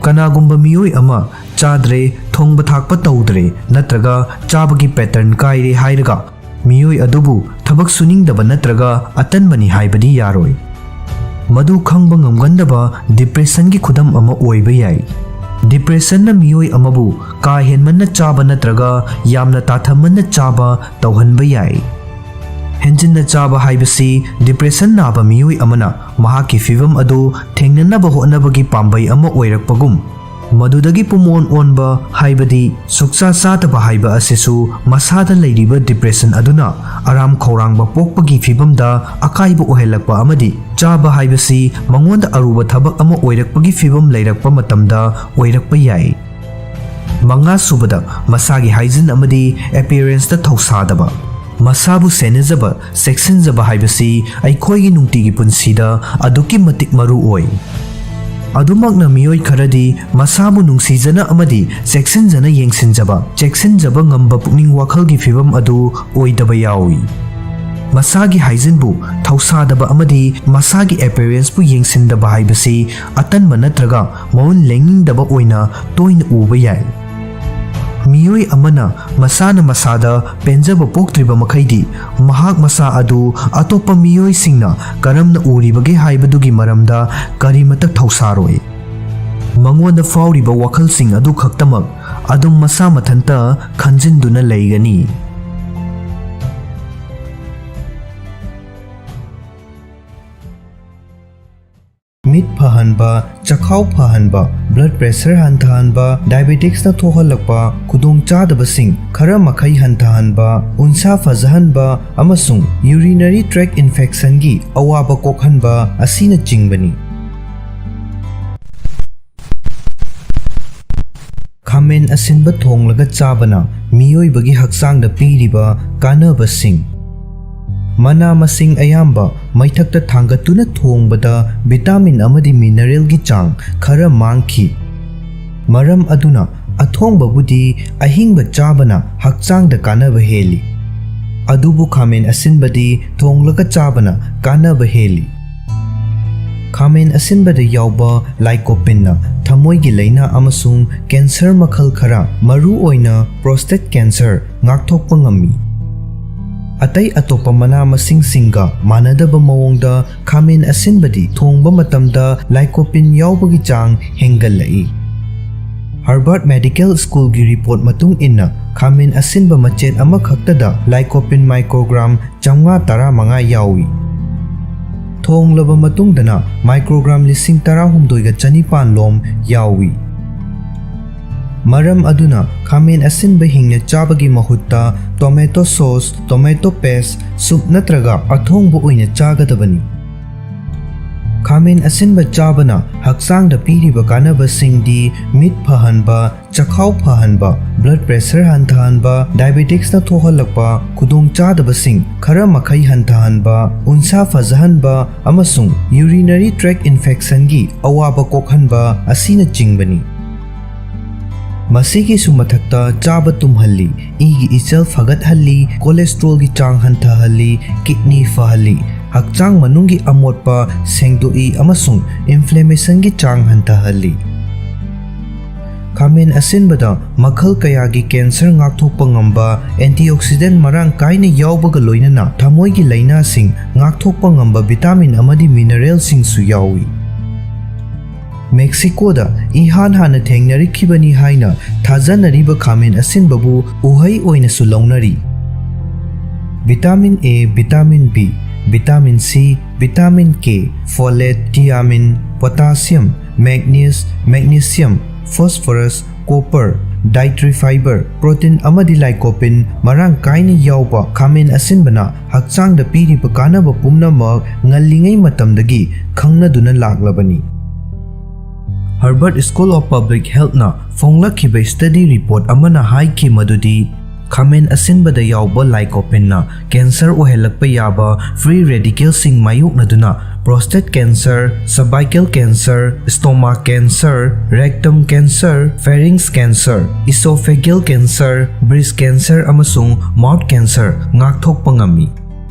ꯀꯅꯥꯒꯨꯝꯕ ꯃꯤꯑꯣꯏ ꯑꯃ ꯆꯥꯗ꯭ꯔꯦ, ꯊꯣꯡꯕ ꯊꯥꯛꯄ ꯇꯧꯗ꯭ꯔꯦ, ꯅꯠꯇ꯭ꯔꯒ ꯆꯥꯕꯒꯤ pattern ꯀꯥꯏꯔꯦ ꯍꯥꯏꯔꯒ ꯃꯤꯑꯣꯏ ꯑꯗꯨꯕꯨ ꯊꯕꯛ ꯁꯨꯅꯤꯡꯗꯕ ꯅꯠꯇ꯭ꯔꯒ ꯑꯇꯟꯕꯅꯤ ꯍꯥꯏꯕꯗꯤ ꯌꯥꯔꯣꯏ꯫ ꯃꯗꯨ ꯈꯪꯕ ꯉꯝꯒꯟꯗꯕ ꯗꯤꯄ꯭ꯔꯦꯁꯟꯒꯤ ꯈꯨꯗꯝ ꯑꯃ ꯑꯣꯏꯕ ꯌꯥꯏ꯫ ꯗꯤꯄ꯭ꯔꯦꯁꯟꯅ ꯃꯤꯑꯣꯏ ꯑꯃꯕꯨ ꯀꯥ ꯍꯦꯟꯃꯟꯅ ꯆꯥꯕ ꯅꯠꯇ꯭ꯔꯒ ꯌꯥꯝꯅ ꯇꯥꯊꯃꯟꯅ ꯆꯥꯕ ꯇꯧꯍꯟꯕ ꯌꯥꯏ꯫ ꯍꯦꯟꯖꯤꯟꯅ ꯆꯥꯕ ꯍꯥꯏꯕꯁꯤ ꯗꯤꯄ꯭ꯔꯦꯁꯟ ꯅꯥꯕ ꯃꯤꯑꯣꯏ ꯑꯃꯅ ꯃꯍꯥꯛꯀꯤ ꯐꯤꯚꯝ ꯑꯗꯨ ꯊꯦꯡꯅꯅꯕ ꯍꯣꯠꯅꯕꯒꯤ ꯄꯥꯝꯕꯩ ꯑꯃ ꯑꯣꯏꯔꯛꯄꯒꯨꯝ, ꯃꯗꯨꯗꯒꯤ ꯄꯨꯝꯑꯣꯟ ꯑꯣꯟꯕ, ꯍꯥꯏꯕꯗꯤ ꯁꯨꯛꯆꯥ ꯆꯥꯗꯕ ꯍꯥꯏꯕ ꯑꯁꯤꯁꯨ ꯃꯁꯥꯗ ꯂꯩꯔꯤꯕ ꯗꯤꯄ꯭ꯔꯦꯁꯟ ꯑꯗꯨꯅ ꯑꯔꯥꯝ ꯈꯧꯔꯥꯡꯕ ꯄꯣꯛꯄꯒꯤ ꯐꯤꯚꯝꯗ ꯑꯀꯥꯏꯕ ꯑꯣꯏꯍꯜꯂꯛꯄ ꯑꯃꯗꯤ ꯆꯥꯕ ꯍꯥꯏꯕꯁꯤ ꯃꯉꯣꯟꯗ ꯑꯔꯨꯕ ꯊꯕꯛ ꯑꯃ ꯑꯣꯏꯔꯛꯄꯒꯤ ꯐꯤꯚꯝ ꯂꯩꯔꯛꯄ ꯃꯇꯝꯗ ꯑꯣꯏꯔꯛꯄ ꯌꯥꯏ꯫ ꯃꯉꯥꯁꯨꯕꯗ, ꯃꯁꯥꯒꯤ ꯍꯥꯏꯖꯤꯟ ꯑꯃꯗꯤ ꯑꯦꯄꯤꯌꯔꯦꯟꯁꯇ ꯊꯧꯁꯥꯗꯕ꯫ ꯃꯁꯥꯕꯨ ꯁꯦꯟꯅꯖꯕ, ꯆꯦꯛꯁꯤꯟꯖꯕ ꯍꯥꯏꯕꯁꯤ ꯑꯩꯈꯣꯏꯒꯤ ꯅꯨꯡꯇꯤꯒꯤ ꯄꯨꯟꯁꯤꯗ ꯑꯗꯨꯛꯀꯤ ꯃꯇꯤꯛ ꯃꯔꯨ ꯑꯣꯏ꯫ ꯑꯗꯨꯃꯛꯅ ꯃꯤꯑꯣꯏ ꯈꯔꯗꯤ ꯃꯁꯥꯕꯨ ꯅꯨꯡꯁꯤꯖꯅ ꯑꯃꯗꯤ ꯆꯦꯛꯁꯤꯟꯖꯅ ꯌꯦꯡꯁꯤꯟꯖꯕ, ꯆꯦꯛꯁꯤꯟꯖꯕ ꯉꯝꯕ ꯄꯨꯛꯅꯤꯡ ꯋꯥꯈꯜꯒꯤ ꯐꯤꯚꯝ ꯑꯗꯨ ꯑꯣꯏꯗꯕ ꯌꯥꯎꯏ꯫ ꯃꯁꯥꯒꯤ ꯍꯥꯏꯖꯤꯟꯕꯨ ꯊꯧꯁꯥꯗꯕ ꯑꯃꯗꯤ ꯃꯁꯥꯒꯤ ꯑꯦꯄꯤꯌꯔꯦꯟꯁꯄꯨ ꯌꯦꯡꯁꯤꯟꯗꯕ ꯍꯥꯏꯕꯁꯤ ꯑꯇꯟꯕ ꯅꯠꯇ꯭ꯔꯒ ꯃꯑꯣꯡ ꯂꯦꯡꯅꯤꯡꯗꯕ ꯑꯣꯏꯅ ꯇꯣꯏꯅ ꯎꯕ ꯌꯥꯏ꯫ ꯃꯤꯑꯣꯏ ꯑꯃꯅ ꯃꯁꯥꯅ ꯃꯁꯥꯗ ꯄꯦꯟꯖꯕ ꯄꯣꯛꯇ꯭ꯔꯤꯕ ꯃꯈꯩꯗꯤ, ꯃꯍꯥꯛ ꯃꯁꯥ ꯑꯗꯨ ꯑꯇꯣꯞꯄ ꯃꯤꯑꯣꯏꯁꯤꯡꯅ ꯀꯔꯝꯅ ꯎꯔꯤꯕꯒꯦ ꯍꯥꯏꯕꯗꯨꯒꯤ ꯃꯔꯝꯗ ꯀꯔꯤꯃꯠꯇ ꯊꯧꯁꯥꯔꯣꯏ꯫ ꯃꯉꯣꯟꯗ ꯐꯥꯎꯔꯤꯕ ꯋꯥꯈꯜꯁꯤꯡ ꯑꯗꯨ ꯈꯛꯇꯃꯛ ꯑꯗꯨꯝ ꯃꯁꯥ ꯃꯊꯟꯇ ꯈꯟꯖꯤꯟꯗꯨꯅ ꯂꯩꯒꯅꯤ꯫ ꯃꯤꯠ ꯐꯍꯟꯕ, ꯆꯈꯥꯎ ꯐꯍꯟꯕ, ꯕ꯭ꯂꯗ ꯄ꯭ꯔꯦꯁꯔ ꯍꯟꯊꯍꯟꯕ, ꯗꯥꯏꯕꯦꯇꯤꯛꯁꯅ ꯊꯣꯛꯍꯜꯂꯛꯄ ꯈꯨꯗꯣꯡꯆꯥꯗꯕꯁꯤꯡ ꯈꯔ ꯃꯈꯩ ꯍꯟꯊꯍꯟꯕ, ꯎꯟꯁꯥ ꯐꯖꯍꯟꯕ ꯑꯃꯁꯨꯡ ꯌꯨꯔꯤꯅꯔꯤ ꯇ꯭ꯔꯦꯛ ꯏꯟꯐꯦꯛꯁꯟꯒꯤ ꯑꯋꯥꯕ ꯀꯣꯛꯍꯟꯕ ꯑꯁꯤꯅꯆꯤꯡꯕꯅꯤ꯫ ꯈꯥꯃꯦꯟ ꯑꯁꯤꯟꯕ ꯊꯣꯡꯂꯒ ꯆꯥꯕꯅ ꯃꯤꯑꯣꯏꯕꯒꯤ ꯍꯛꯆꯥꯡꯗ ꯄꯤꯔꯤꯕ ꯀꯥꯟꯅꯕꯁꯤꯡ꯫ ꯃꯅꯥ ꯃꯁꯤꯡ ꯑꯌꯥꯝꯕ ꯃꯩꯊꯛꯇ ꯊꯥꯡꯒꯠꯇꯨꯅ ꯊꯣꯡꯕꯗ ꯚꯤꯇꯥꯃꯤꯟ ꯑꯃꯗꯤ ꯃꯤꯅꯔꯦꯜꯒꯤ ꯆꯥꯡ ꯈꯔ ꯃꯥꯡꯈꯤ꯫ ꯃꯔꯝ ꯑꯗꯨꯅ ꯑꯊꯣꯡꯕꯕꯨꯗꯤ ꯑꯍꯤꯡꯕ ꯆꯥꯕꯅ ꯍꯛꯆꯥꯡꯗ ꯀꯥꯟꯅꯕ ꯍꯦꯜꯂꯤ꯫ ꯑꯗꯨꯕꯨ ꯈꯥꯃꯦꯟ ꯑꯁꯤꯟꯕꯗꯤ ꯊꯣꯡꯂꯒ ꯆꯥꯕꯅ ꯀꯥꯟꯅꯕ ꯍꯦꯜꯂꯤ꯫ ꯈꯥꯃꯦꯟ ꯑꯁꯤꯟꯕꯗ ꯌꯥꯎꯕ ꯂꯥꯏꯀꯣꯄꯤꯟꯅ ꯊꯃꯣꯏꯒꯤ ꯂꯥꯏꯅꯥ ꯑꯃꯁꯨꯡ ꯀꯦꯟꯁꯔ ꯃꯈꯜ ꯈꯔ, ꯃꯔꯨꯑꯣꯏꯅ ꯄ꯭ꯔꯣꯁꯇꯦꯠ ꯀꯦꯟꯁꯔ, ꯉꯥꯛꯊꯣꯛꯄ ꯉꯝꯃꯤ꯫ ꯑꯇꯩ ꯑꯇꯣꯞꯄ ꯃꯅꯥ ꯃꯁꯤꯡꯁꯤꯡꯒ ꯃꯥꯟꯅꯗꯕ ꯃꯑꯣꯡꯗ ꯈꯥꯃꯦꯟ ꯑꯁꯤꯟꯕꯗꯤ ꯊꯣꯡꯕ ꯃꯇꯝꯗ lycopene ꯌꯥꯎꯕꯒꯤ ꯆꯥꯡ ꯍꯦꯟꯒꯠꯂꯛꯏ꯫ Harvard Medical Schoolꯒꯤ report ꯃꯇꯨꯡ ꯏꯟꯅ, ꯈꯥꯃꯦꯟ ꯑꯁꯤꯟꯕ ꯃꯆꯦꯠ ꯑꯃꯈꯛꯇꯗ lycopene microgram ꯆꯥꯝꯃꯉꯥ ꯇꯔꯥꯃꯉꯥ ꯌꯥꯎꯏ꯫ ꯊꯣꯡꯂꯕ ꯃꯇꯨꯡꯗꯅ microgram ꯂꯤꯁꯤꯡ ꯇꯔꯥꯍꯨꯝꯗꯣꯏꯒ ꯆꯅꯤꯄꯥꯟ ꯂꯣꯝ ꯌꯥꯎꯏ꯫ ꯃꯔꯝ ꯑꯗꯨꯅ ꯈꯥꯃꯦꯟ ꯑꯁꯤꯟꯕ ꯍꯤꯡꯅ ꯆꯥꯕꯒꯤ ꯃꯍꯨꯠꯇ tomato sauce, tomato paste, soup ꯅꯠꯇ꯭ꯔꯒ ꯑꯊꯣꯡꯕ ꯑꯣꯏꯅ ꯆꯥꯒꯗꯕꯅꯤ꯫ ꯈꯥꯃꯦꯟ ꯑꯁꯤꯟꯕ ꯆꯥꯕꯅ ꯍꯛꯆꯥꯡꯗ ꯄꯤꯔꯤꯕ ꯀꯥꯟꯅꯕꯁꯤꯡꯗꯤ ꯃꯤꯠ ꯐꯍꯟꯕ, ꯆꯈꯥꯎ ꯐꯍꯟꯕ, blood pressure ꯍꯟꯊꯍꯟꯕ, diabeticsꯅ ꯊꯣꯛꯍꯜꯂꯛꯄ ꯈꯨꯗꯣꯡꯆꯥꯗꯕꯁꯤꯡ ꯈꯔ ꯃꯈꯩ ꯍꯟꯊꯍꯟꯕ, ꯎꯟꯁꯥ ꯐꯖꯍꯟꯕ ꯑꯃꯁꯨꯡ urinary tract infectionꯒꯤ ꯑꯋꯥꯕ ꯀꯣꯛꯍꯟꯕ ꯑꯁꯤꯅꯆꯤꯡꯕꯅꯤ꯫ ꯃꯁꯤꯒꯤꯁꯨ ꯃꯊꯛꯇ ꯆꯥꯕ ꯇꯨꯝꯍꯜꯂꯤ, ꯏꯒꯤ ꯏꯆꯦꯜ ꯐꯒꯠꯍꯜꯂꯤ, cholesterolꯒꯤ ꯆꯥꯡ ꯍꯟꯊꯍꯜꯂꯤ, kidney ꯐꯍꯜꯂꯤ, ꯍꯛꯆꯥꯡ ꯃꯅꯨꯡꯒꯤ ꯑꯃꯣꯠꯄ ꯁꯦꯡꯗꯣꯛꯏ ꯑꯃꯁꯨꯡ inflammationꯒꯤ ꯆꯥꯡ ꯍꯟꯊꯍꯜꯂꯤ꯫ ꯈꯥꯃꯦꯟ ꯑꯁꯤꯟꯕꯗ ꯃꯈꯜ ꯀꯌꯥꯒꯤ cancer ꯉꯥꯛꯊꯣꯛꯄ ꯉꯝꯕ antioxidant ꯃꯔꯥꯡ ꯀꯥꯏꯅ ꯌꯥꯎꯕꯒ ꯂꯣꯏꯅꯅ ꯊꯃꯣꯏꯒꯤ ꯂꯥꯏꯅꯥꯁꯤꯡ ꯉꯥꯛꯊꯣꯛꯄ ꯉꯝꯕ vitamin ꯑꯃꯗꯤ mineralꯁꯤꯡꯁꯨ ꯌꯥꯎꯏ꯫ ꯃꯦꯛꯁꯤꯀꯣꯗ ꯏꯍꯥꯟ ꯍꯥꯟꯅ ꯊꯦꯡꯅꯔꯛꯈꯤꯕꯅꯤ ꯍꯥꯏꯅ ꯊꯥꯖꯅꯔꯤꯕ ꯈꯥꯃꯦꯟ ꯑꯁꯤꯟꯕꯕꯨ ꯎꯍꯩ ꯑꯣꯏꯅꯁꯨ ꯂꯧꯅꯔꯤ꯫ Vitamin A, vitamin B, vitamin C, vitamin K, folate, thiamine, potassium, manganese, magnesium, phosphorus, copper, dietary fiber, protein ꯑꯃꯗꯤ lycopene ꯃꯔꯥꯡ ꯀꯥꯏꯅ ꯌꯥꯎꯕ ꯈꯥꯃꯦꯟ ꯑꯁꯤꯟꯕꯅ ꯍꯛꯆꯥꯡꯗ ꯄꯤꯔꯤꯕ ꯀꯥꯟꯅꯕ ꯄꯨꯝꯅꯃꯛ ꯉꯜꯂꯤꯉꯩ ꯃꯇꯝꯗꯒꯤ ꯈꯪꯅꯗꯨꯅ ꯂꯥꯛꯂꯕꯅꯤ꯫ Harvard School of Public Healthꯅ ꯐꯣꯡꯂꯛꯈꯤꯕ study report ꯑꯃꯅ ꯍꯥꯏꯈꯤ ꯃꯗꯨꯗꯤ ꯈꯥꯃꯦꯟ ꯑꯁꯤꯟꯕꯗ ꯌꯥꯎꯕ lycopeneꯅ cancer ꯑꯣꯏꯍꯜꯂꯛꯄ ꯌꯥꯕ free radicalꯁꯤꯡ ꯃꯥꯌꯣꯛꯅꯗꯨꯅ prostate cancer, cervical cancer, stomach cancer, rectum cancer, pharynx cancer, esophageal cancer, breast cancer ꯑꯃꯁꯨꯡ mouth cancer ꯉꯥꯛꯊꯣꯛꯄ ꯉꯝꯃꯤ꯫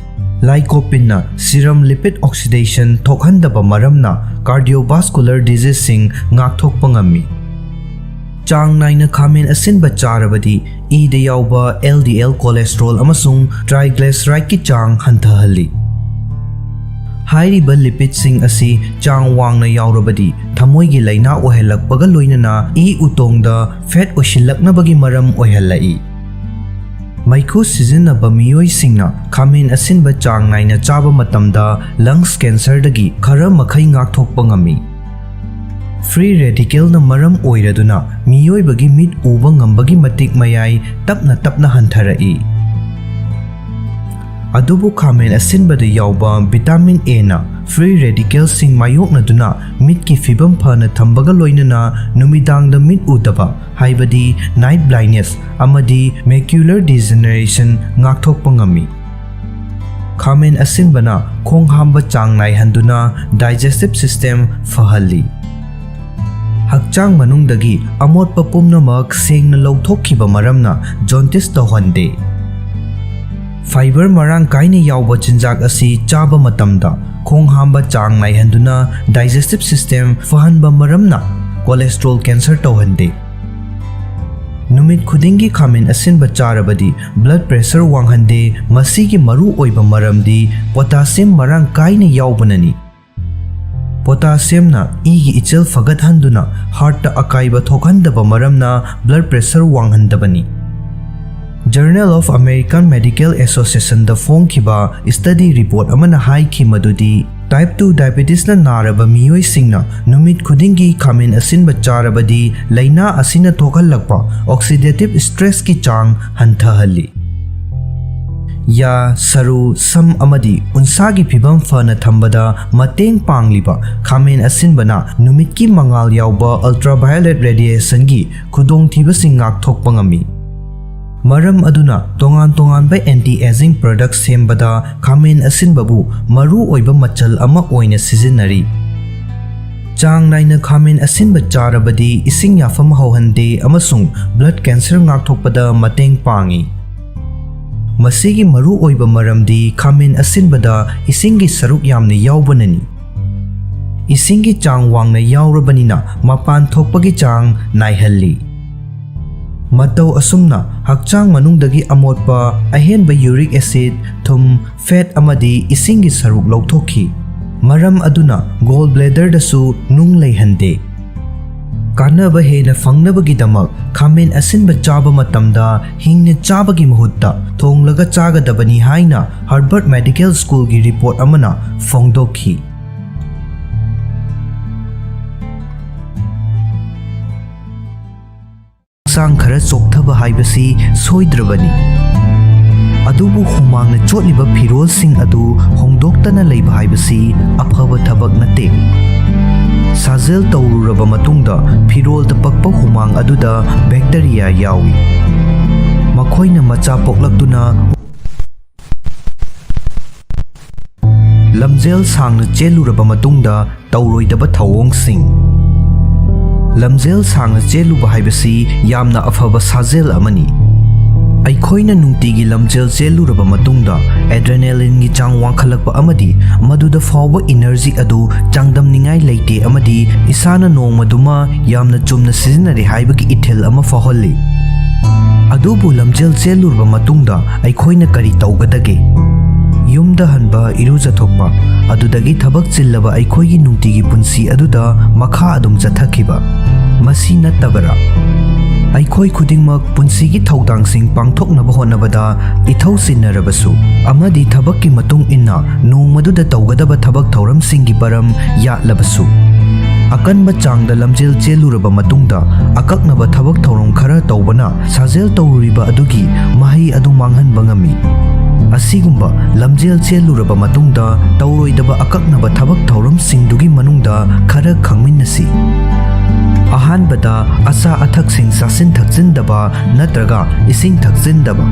Lycopeneꯅ serum lipid oxidation ꯊꯣꯛꯍꯟꯗꯕ ꯃꯔꯝꯅ cardiovascular diseaseꯁꯤꯡ ꯉꯥꯛꯊꯣꯛꯄ ꯉꯝꯃꯤ꯫ ꯆꯥꯡ ꯅꯥꯏꯅ ꯈꯥꯃꯦꯟ ꯑꯁꯤꯟꯕ ꯆꯥꯔꯕꯗꯤ ꯏꯗ ꯌꯥꯎꯕ L D L cholesterol ꯑꯃꯁꯨꯡ triglycerideꯀꯤ ꯆꯥꯡ ꯍꯟꯊꯍꯜꯂꯤ꯫ ꯍꯥꯏꯔꯤꯕ lipidꯁꯤꯡ ꯑꯁꯤ ꯆꯥꯡ ꯋꯥꯡꯅ ꯌꯥꯎꯔꯕꯗꯤ ꯊꯃꯣꯏꯒꯤ ꯂꯥꯏꯅꯥ ꯑꯣꯏꯍꯜꯂꯛꯄꯒ ꯂꯣꯏꯅꯅ ꯏ ꯎꯇꯣꯡꯗ fat ꯑꯣꯏꯁꯤꯜꯂꯛꯅꯕꯒꯤ ꯃꯔꯝ ꯑꯣꯏꯍꯜꯂꯛꯏ꯫ ꯃꯩꯈꯨ ꯁꯤꯖꯤꯟꯅꯕ ꯃꯤꯑꯣꯏꯁꯤꯡꯅ ꯈꯥꯃꯦꯟ ꯑꯁꯤꯟꯕ ꯆꯥꯡ ꯅꯥꯏꯅ ꯆꯥꯕ ꯃꯇꯝꯗ lungs cancerꯗꯒꯤ ꯈꯔ ꯃꯈꯩ ꯉꯥꯛꯊꯣꯛꯄ ꯉꯝꯃꯤ꯫ Free radicalꯅ ꯃꯔꯝ ꯑꯣꯏꯔꯗꯨꯅ ꯃꯤꯑꯣꯏꯕꯒꯤ ꯃꯤꯠ ꯎꯕ ꯉꯝꯕꯒꯤ ꯃꯇꯤꯛ ꯃꯌꯥꯏ ꯇꯞꯅ ꯇꯞꯅ ꯍꯟꯊꯔꯛꯏ꯫ ꯑꯗꯨꯕꯨ ꯈꯥꯃꯦꯟ ꯑꯁꯤꯟꯕꯗ ꯌꯥꯎꯕ vitamin Aꯅ free radicalꯁꯤꯡ ꯃꯥꯌꯣꯛꯅꯗꯨꯅ ꯃꯤꯠꯀꯤ ꯐꯤꯕꯝ ꯐꯅ ꯊꯝꯕꯒ ꯂꯣꯏꯅꯅ ꯅꯨꯃꯤꯗꯥꯡꯗ ꯃꯤꯠ ꯎꯗꯕ, ꯍꯥꯏꯕꯗꯤ night blindness ꯑꯃꯗꯤ macular degeneration ꯉꯥꯛꯊꯣꯛꯄ ꯉꯝꯃꯤ꯫ ꯈꯥꯃꯦꯟ ꯑꯁꯤꯟꯕꯅ ꯈꯣꯡ ꯍꯥꯝꯕ ꯆꯥꯡ ꯅꯥꯏꯍꯟꯗꯨꯅ digestive system ꯐꯍꯜꯂꯤ꯫ ꯍꯛꯆꯥꯡ ꯃꯅꯨꯡꯗꯒꯤ ꯑꯃꯣꯠꯄ ꯄꯨꯝꯅꯃꯛ ꯁꯦꯡꯅ ꯂꯧꯊꯣꯛꯈꯤꯕ ꯃꯔꯝꯅ jaundice ꯇꯧꯍꯟꯗꯦ꯫ Fiber ꯃꯔꯥꯡ ꯀꯥꯏꯅ ꯌꯥꯎꯕ ꯆꯤꯟꯖꯥꯛ ꯑꯁꯤ ꯆꯥꯕ ꯃꯇꯝꯗ ꯈꯣꯡ ꯍꯥꯝꯕ ꯆꯥꯡ ꯅꯥꯏꯍꯟꯗꯨꯅ digestive system ꯐꯍꯟꯕ ꯃꯔꯝꯅ cholesterol cancer ꯇꯧꯍꯟꯗꯦ꯫ ꯅꯨꯃꯤꯠ ꯈꯨꯗꯤꯡꯒꯤ ꯈꯥꯃꯦꯟ ꯑꯁꯤꯟꯕ ꯆꯥꯔꯕꯗꯤ blood pressure ꯋꯥꯡꯍꯟꯗꯦ꯫ ꯃꯁꯤꯒꯤ ꯃꯔꯨ ꯑꯣꯏꯕ ꯃꯔꯝꯗꯤ potassium ꯃꯔꯥꯡ ꯀꯥꯏꯅ ꯌꯥꯎꯕꯅꯅꯤ꯫ Potassiumꯅ ꯏꯒꯤ ꯏꯆꯦꯜ ꯐꯒꯠꯍꯟꯗꯨꯅ heartꯇ ꯑꯀꯥꯏꯕ ꯊꯣꯛꯍꯟꯗꯕ ꯃꯔꯝꯅ blood pressure ꯋꯥꯡꯍꯟꯗꯕꯅꯤ꯫ Journal of American Medical Associationꯗ ꯐꯣꯡꯈꯤꯕ study report ꯑꯃꯅ ꯍꯥꯏꯈꯤ ꯃꯗꯨꯗꯤ type two diabetesꯅ ꯅꯥꯔꯕ ꯃꯤꯑꯣꯏꯁꯤꯡꯅ ꯅꯨꯃꯤꯠ ꯈꯨꯗꯤꯡꯒꯤ ꯈꯥꯃꯦꯟ ꯑꯁꯤꯟꯕ ꯆꯥꯔꯕꯗꯤ ꯂꯥꯏꯅꯥ ꯑꯁꯤꯅ ꯊꯣꯛꯍꯜꯂꯛꯄ oxidative stressꯀꯤ ꯆꯥꯡ ꯍꯟꯊꯍꯜꯂꯤ꯫ ꯌꯥ, ꯁꯔꯨ, ꯁꯝ ꯑꯃꯗꯤ ꯎꯟꯁꯥꯒꯤ ꯐꯤꯕꯝ ꯐꯅ ꯊꯝꯕꯗ ꯃꯇꯦꯡ ꯄꯥꯡꯂꯤꯕ ꯈꯥꯃꯦꯟ ꯑꯁꯤꯟꯕꯅ ꯅꯨꯃꯤꯠꯀꯤ ꯃꯉꯥꯜ ꯌꯥꯎꯕ ultraviolet radiationꯒꯤ ꯈꯨꯗꯣꯡꯊꯤꯕꯁꯤꯡ ꯉꯥꯛꯊꯣꯛꯄ ꯉꯝꯃꯤ꯫ ꯃꯔꯝ ꯑꯗꯨꯅ ꯇꯣꯉꯥꯟ ꯇꯣꯉꯥꯟꯕ anti aging product ꯁꯦꯝꯕꯗ ꯈꯥꯃꯦꯟ ꯑꯁꯤꯟꯕꯕꯨ ꯃꯔꯨ ꯑꯣꯏꯕ ꯃꯆꯜ ꯑꯃ ꯑꯣꯏꯅ ꯁꯤꯖꯤꯟꯅꯔꯤ꯫ ꯆꯥꯡ ꯅꯥꯏꯅ ꯈꯥꯃꯦꯟ ꯑꯁꯤꯟꯕ ꯆꯥꯔꯕꯗꯤ ꯏꯁꯤꯡ ꯌꯥꯐꯝ ꯍꯧꯍꯟꯗꯦ ꯑꯃꯁꯨꯡ blood cancer ꯉꯥꯛꯊꯣꯛꯄꯗ ꯃꯇꯦꯡ ꯄꯥꯡꯏ꯫ ꯃꯁꯤꯒꯤ ꯃꯔꯨ ꯑꯣꯏꯕ ꯃꯔꯝꯗꯤ ꯈꯥꯃꯦꯟ ꯑꯁꯤꯟꯕꯗ ꯏꯁꯤꯡꯒꯤ ꯁꯔꯨꯛ ꯌꯥꯝꯅ ꯌꯥꯎꯕꯅꯅꯤ꯫ ꯏꯁꯤꯡꯒꯤ ꯆꯥꯡ ꯋꯥꯡꯅ ꯌꯥꯎꯔꯕꯅꯤꯅ ꯃꯄꯥꯟ ꯊꯣꯛꯄꯒꯤ ꯆꯥꯡ ꯅꯥꯏꯍꯜꯂꯤ꯫ ꯃꯇꯧ ꯑꯁꯨꯝꯅ ꯍꯛꯆꯥꯡ ꯃꯅꯨꯡꯗꯒꯤ ꯑꯃꯣꯠꯄ, ꯑꯍꯦꯟꯕ uric acid, ꯊꯨꯝ, fat ꯑꯃꯗꯤ ꯏꯁꯤꯡꯒꯤ ꯁꯔꯨꯛ ꯂꯧꯊꯣꯛꯈꯤ꯫ ꯃꯔꯝ ꯑꯗꯨꯅ gall bladderꯗꯁꯨ ꯅꯨꯡ ꯂꯩꯍꯟꯗꯦ꯫ ꯀꯥꯟꯅꯕ ꯍꯦꯟꯅ ꯐꯪꯅꯕꯒꯤꯗꯃꯛ ꯈꯥꯃꯦꯟ ꯑꯁꯤꯟꯕ ꯆꯥꯕ ꯃꯇꯝꯗ ꯍꯤꯡꯅ ꯆꯥꯕꯒꯤ ꯃꯍꯨꯠꯇ ꯊꯣꯡꯂꯒ ꯆꯥꯒꯗꯕꯅꯤ ꯍꯥꯏꯅ Harvard Medical Schoolꯒꯤ report ꯑꯃꯅ ꯐꯣꯡꯗꯣꯛꯈꯤ꯫ ꯍꯛꯆꯥꯡ ꯈꯔ ꯆꯣꯛꯊꯕ ꯍꯥꯏꯕꯁꯤ ꯁꯣꯏꯗ꯭ꯔꯕꯅꯤ, ꯑꯗꯨꯕꯨ ꯍꯨꯃꯥꯡꯅ ꯆꯣꯠꯂꯤꯕ ꯐꯤꯔꯣꯜꯁꯤꯡ ꯑꯗꯨ ꯍꯣꯡꯗꯣꯛꯇꯅ ꯂꯩꯕ ꯍꯥꯏꯕꯁꯤ ꯑꯐꯕ ꯊꯕꯛ ꯅꯠꯇꯦ꯫ ꯁꯥꯖꯦꯜ ꯇꯧꯔꯨꯔꯕ ꯃꯇꯨꯡꯗ ꯐꯤꯔꯣꯜꯗ ꯄꯛꯄ ꯍꯨꯃꯥꯡ ꯑꯗꯨꯗ bacteria ꯌꯥꯎꯏ꯫ ꯃꯈꯣꯏꯅ ꯃꯆꯥ ꯄꯣꯛꯂꯛꯇꯨꯅ ꯂꯝꯖꯦꯜ ꯁꯥꯡꯅ ꯆꯦꯜꯂꯨꯔꯕ ꯃꯇꯨꯡꯗ ꯇꯧꯔꯣꯏꯗꯕ ꯊꯧꯑꯣꯡꯁꯤꯡ꯫ ꯂꯝꯖꯦꯜ ꯁꯥꯡꯅ ꯆꯦꯜꯂꯨꯕ ꯍꯥꯏꯕꯁꯤ ꯌꯥꯝꯅ ꯑꯐꯕ ꯁꯥꯖꯦꯜ ꯑꯃꯅꯤ꯫ ꯑꯩꯈꯣꯏꯅ ꯅꯨꯡꯇꯤꯒꯤ ꯂꯝꯖꯦꯜ ꯆꯦꯜꯂꯨꯔꯕ ꯃꯇꯨꯡꯗ adrenalineꯒꯤ ꯆꯥꯡ ꯋꯥꯡꯈꯠꯂꯛꯄ ꯑꯃꯗꯤ ꯃꯗꯨꯗ ꯐꯥꯎꯕ energy ꯑꯗꯨ ꯆꯥꯡꯗꯝꯅꯤꯡꯉꯥꯏ ꯂꯩꯇꯦ ꯑꯃꯗꯤ ꯏꯁꯥꯅ ꯅꯣꯡꯃꯗꯨꯃ ꯌꯥꯝꯅ ꯆꯨꯝꯅ ꯁꯤꯖꯤꯟꯅꯔꯦ ꯍꯥꯏꯕꯒꯤ ꯏꯊꯤꯜ ꯑꯃ ꯐꯥꯎꯍꯜꯂꯤ꯫ ꯑꯗꯨꯕꯨ ꯂꯝꯖꯦꯜ ꯆꯦꯜꯂꯨꯔꯕ ꯃꯇꯨꯡꯗ ꯑꯩꯈꯣꯏꯅ ꯀꯔꯤ ꯇꯧꯒꯗꯒꯦ? ꯌꯨꯝꯗ ꯍꯟꯕ, ꯏꯔꯨꯖꯊꯣꯛꯄ, ꯑꯗꯨꯗꯒꯤ ꯊꯕꯛ ꯆꯤꯜꯂꯕ ꯑꯩꯈꯣꯏꯒꯤ ꯅꯨꯡꯇꯤꯒꯤ ꯄꯨꯟꯁꯤ ꯑꯗꯨꯗ ꯃꯈꯥ ꯑꯗꯨꯝ ꯆꯠꯊꯈꯤꯕ꯫ ꯃꯁꯤ ꯅꯠꯇꯕꯔꯥ? ꯑꯩꯈꯣꯏ ꯈꯨꯗꯤꯡꯃꯛ ꯄꯨꯟꯁꯤꯒꯤ ꯊꯧꯗꯥꯡꯁꯤꯡ ꯄꯥꯡꯊꯣꯛꯅꯕ ꯍꯣꯠꯅꯕꯗ ꯏꯊꯧ ꯆꯤꯟꯅꯔꯕꯁꯨ ꯑꯃꯗꯤ ꯊꯕꯛꯀꯤ ꯃꯇꯨꯡ ꯏꯟꯅ ꯅꯣꯡꯃꯗꯨꯗ ꯇꯧꯒꯗꯕ ꯊꯕꯛ ꯊꯧꯔꯝꯁꯤꯡꯒꯤ ꯄꯔꯝ ꯌꯥꯠꯂꯕꯁꯨ, ꯑꯀꯟꯕ ꯆꯥꯡꯗ ꯂꯝꯖꯦꯜ ꯆꯦꯜꯂꯨꯔꯕ ꯃꯇꯨꯡꯗ ꯑꯀꯛꯅꯕ ꯊꯕꯛ ꯊꯧꯔꯝ ꯈꯔ ꯇꯧꯕꯅ ꯁꯥꯖꯦꯜ ꯇꯧꯔꯨꯔꯤꯕ ꯑꯗꯨꯒꯤ ꯃꯍꯩ ꯑꯗꯨ ꯃꯥꯡꯍꯟꯕ ꯉꯝꯃꯤ꯫ ꯑꯁꯤꯒꯨꯝꯕ ꯂꯝꯖꯦꯜ ꯆꯦꯜꯂꯨꯔꯕ ꯃꯇꯨꯡꯗ ꯇꯧꯔꯣꯏꯗꯕ ꯑꯀꯛꯅꯕ ꯊꯕꯛ ꯊꯧꯔꯝꯁꯤꯡꯗꯨꯒꯤ ꯃꯅꯨꯡꯗ ꯈꯔ ꯈꯪꯃꯤꯟꯅꯁꯤ꯫ ꯑꯍꯥꯟꯕꯗ, ꯑꯆꯥ ꯑꯊꯛꯁꯤꯡ ꯆꯥꯁꯤꯟ ꯊꯛꯆꯤꯟꯗꯕ ꯅꯠꯇ꯭ꯔꯒ ꯏꯁꯤꯡ ꯊꯛꯆꯤꯟꯗꯕ꯫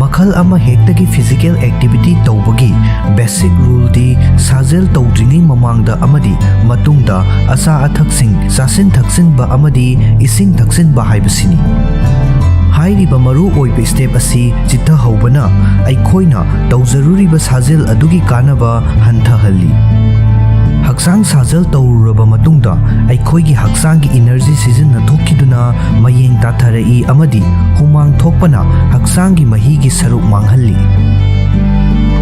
ꯃꯈꯜ ꯑꯃ ꯍꯦꯛꯇꯒꯤ physical activity ꯇꯧꯕꯒꯤ basic ruleꯗꯤ ꯁꯥꯖꯦꯜ ꯇꯧꯗ꯭ꯔꯤꯉꯩ ꯃꯃꯥꯡꯗ ꯑꯃꯗꯤ ꯃꯇꯨꯡꯗ ꯑꯆꯥ ꯑꯊꯛꯁꯤꯡ ꯆꯥꯁꯤꯟ ꯊꯛꯆꯤꯟꯕ ꯑꯃꯗꯤ ꯏꯁꯤꯡ ꯊꯛꯆꯤꯟꯕ ꯍꯥꯏꯕꯁꯤꯅꯤ꯫ ꯍꯥꯏꯔꯤꯕ ꯃꯔꯨ ꯑꯣꯏꯕ step ꯑꯁꯤ ꯆꯤꯠꯊꯍꯧꯕꯅ ꯑꯩꯈꯣꯏꯅ ꯇꯧꯖꯔꯨꯔꯤꯕ ꯁꯥꯖꯦꯜ ꯑꯗꯨꯒꯤ ꯀꯥꯟꯅꯕ ꯍꯟꯊꯍꯜꯂꯤ꯫ ꯍꯛꯆꯥꯡ ꯁꯥꯖꯦꯜ ꯇꯧꯔꯨꯔꯕ ꯃꯇꯨꯡꯗ ꯑꯩꯈꯣꯏꯒꯤ ꯍꯛꯆꯥꯡꯒꯤ ꯏꯅꯔꯖꯤ ꯁꯤꯖꯤꯟꯅꯊꯣꯛꯈꯤꯗꯨꯅ ꯃꯌꯦꯡ ꯇꯥꯊꯔꯛꯏ ꯑꯃꯗꯤ ꯍꯨꯃꯥꯡ ꯊꯣꯛꯄꯅ ꯍꯛꯆꯥꯡꯒꯤ ꯃꯍꯤꯒꯤ ꯁꯔꯨꯛ ꯃꯥꯡꯍꯜꯂꯤ꯫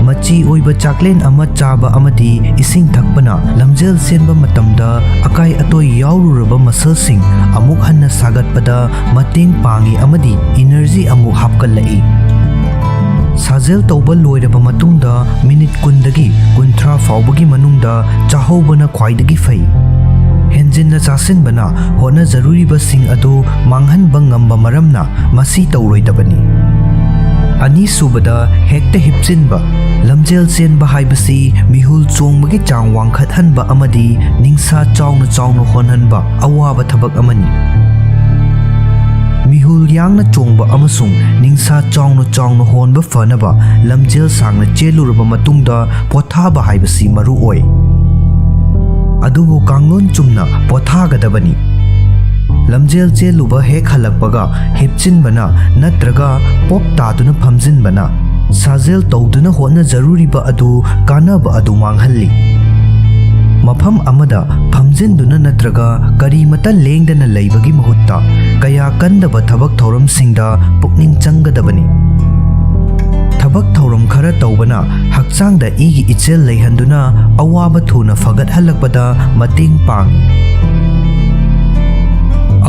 ꯃꯆꯤ ꯑꯣꯏꯕ ꯆꯥꯛꯂꯦꯟ ꯑꯃ ꯆꯥꯕ ꯑꯃꯗꯤ ꯏꯁꯤꯡ ꯊꯛꯄꯅ ꯂꯝꯖꯦꯜ ꯆꯦꯟꯕ ꯃꯇꯝꯗ ꯑꯀꯥꯏ ꯑꯇꯣꯏ ꯌꯥꯎꯔꯨꯔꯕ ꯃꯁꯜꯁꯤꯡ ꯑꯃꯨꯛ ꯍꯟꯅ ꯁꯥꯒꯠꯄꯗ ꯃꯇꯦꯡ ꯄꯥꯡꯏ ꯑꯃꯗꯤ ꯏꯅꯔꯖꯤ ꯑꯃꯨꯛ ꯍꯥꯞꯀꯠꯂꯛꯏ꯫ ꯁꯥꯖꯦꯜ ꯇꯧꯕ ꯂꯣꯏꯔꯕ ꯃꯇꯨꯡꯗ ꯃꯤꯅꯤꯠ ꯀꯨꯟꯗꯒꯤ ꯀꯨꯟꯊ꯭ꯔꯥ ꯐꯥꯎꯕꯒꯤ ꯃꯅꯨꯡꯗ ꯆꯥꯍꯧꯕꯅ ꯈ꯭ꯋꯥꯏꯗꯒꯤ ꯐꯩ꯫ ꯍꯦꯟꯖꯤꯟꯅ ꯆꯥꯁꯤꯟꯕꯅ ꯍꯣꯠꯅꯖꯔꯨꯔꯤꯕꯁꯤꯡ ꯑꯗꯨ ꯃꯥꯡꯍꯟꯕ ꯉꯝꯕ ꯃꯔꯝꯅ ꯃꯁꯤ ꯇꯧꯔꯣꯏꯗꯕꯅꯤ꯫ ꯑꯅꯤꯁꯨꯕꯗ, ꯍꯦꯛꯇ ꯍꯤꯞꯆꯤꯟꯕ꯫ ꯂꯝꯖꯦꯜ ꯆꯦꯟꯕ ꯍꯥꯏꯕꯁꯤ ꯃꯤꯍꯨꯜ ꯆꯣꯡꯕꯒꯤ ꯆꯥꯡ ꯋꯥꯡꯈꯠꯍꯟꯕ ꯑꯃꯗꯤ ꯅꯤꯡꯁꯥ ꯆꯥꯎꯅ ꯆꯥꯎꯅ ꯍꯣꯟꯍꯟꯕ ꯑꯋꯥꯕ ꯊꯕꯛ ꯑꯃꯅꯤ꯫ ꯃꯤꯍꯨꯜ ꯌꯥꯡꯅ ꯆꯣꯡꯕ ꯑꯃꯁꯨꯡ ꯅꯤꯡꯁꯥ ꯆꯥꯎꯅ ꯆꯥꯎꯅ ꯍꯣꯟꯕ ꯐꯅꯕ ꯂꯝꯖꯦꯜ ꯁꯥꯡꯅ ꯆꯦꯜꯂꯨꯔꯕ ꯃꯇꯨꯡꯗ ꯄꯣꯊꯥꯕ ꯍꯥꯏꯕꯁꯤ ꯃꯔꯨ ꯑꯣꯏ꯫ ꯑꯗꯨꯕꯨ ꯀꯥꯡꯂꯣꯟ ꯆꯨꯝꯅ ꯄꯣꯊꯥꯒꯗꯕꯅꯤ꯫ ꯂꯝꯖꯦꯜ ꯆꯦꯜꯂꯨꯕ ꯍꯦꯛ ꯍꯜꯂꯛꯄꯒ ꯍꯤꯞꯆꯤꯟꯕꯅ ꯅꯠꯇ꯭ꯔꯒ ꯄꯣꯞ ꯇꯥꯗꯨꯅ ꯐꯝꯖꯤꯟꯕꯅ ꯁꯥꯖꯦꯜ ꯇꯧꯗꯨꯅ ꯍꯣꯠꯅꯖꯔꯨꯔꯤꯕ ꯑꯗꯨ ꯀꯥꯟꯅꯕ ꯑꯗꯨ ꯃꯥꯡꯍꯜꯂꯤ꯫ ꯃꯐꯝ ꯑꯃꯗ ꯐꯝꯖꯤꯟꯗꯨꯅ ꯅꯠꯇ꯭ꯔꯒ ꯀꯔꯤꯃꯇ ꯂꯦꯡꯗꯅ ꯂꯩꯕꯒꯤ ꯃꯍꯨꯠꯇ ꯀꯌꯥ ꯀꯟꯗꯕ ꯊꯕꯛ ꯊꯧꯔꯝꯁꯤꯡꯗ ꯄꯨꯛꯅꯤꯡ ꯆꯪꯒꯗꯕꯅꯤ꯫ ꯊꯕꯛ ꯊꯧꯔꯝ ꯈꯔ ꯇꯧꯕꯅ ꯍꯛꯆꯥꯡꯗ ꯏꯒꯤ ꯏꯆꯦꯜ ꯂꯩꯍꯟꯗꯨꯅ ꯑꯋꯥꯕ ꯊꯨꯅ ꯐꯒꯠꯍꯜꯂꯛꯄꯗ ꯃꯇꯦꯡ ꯄꯥꯡꯏ꯫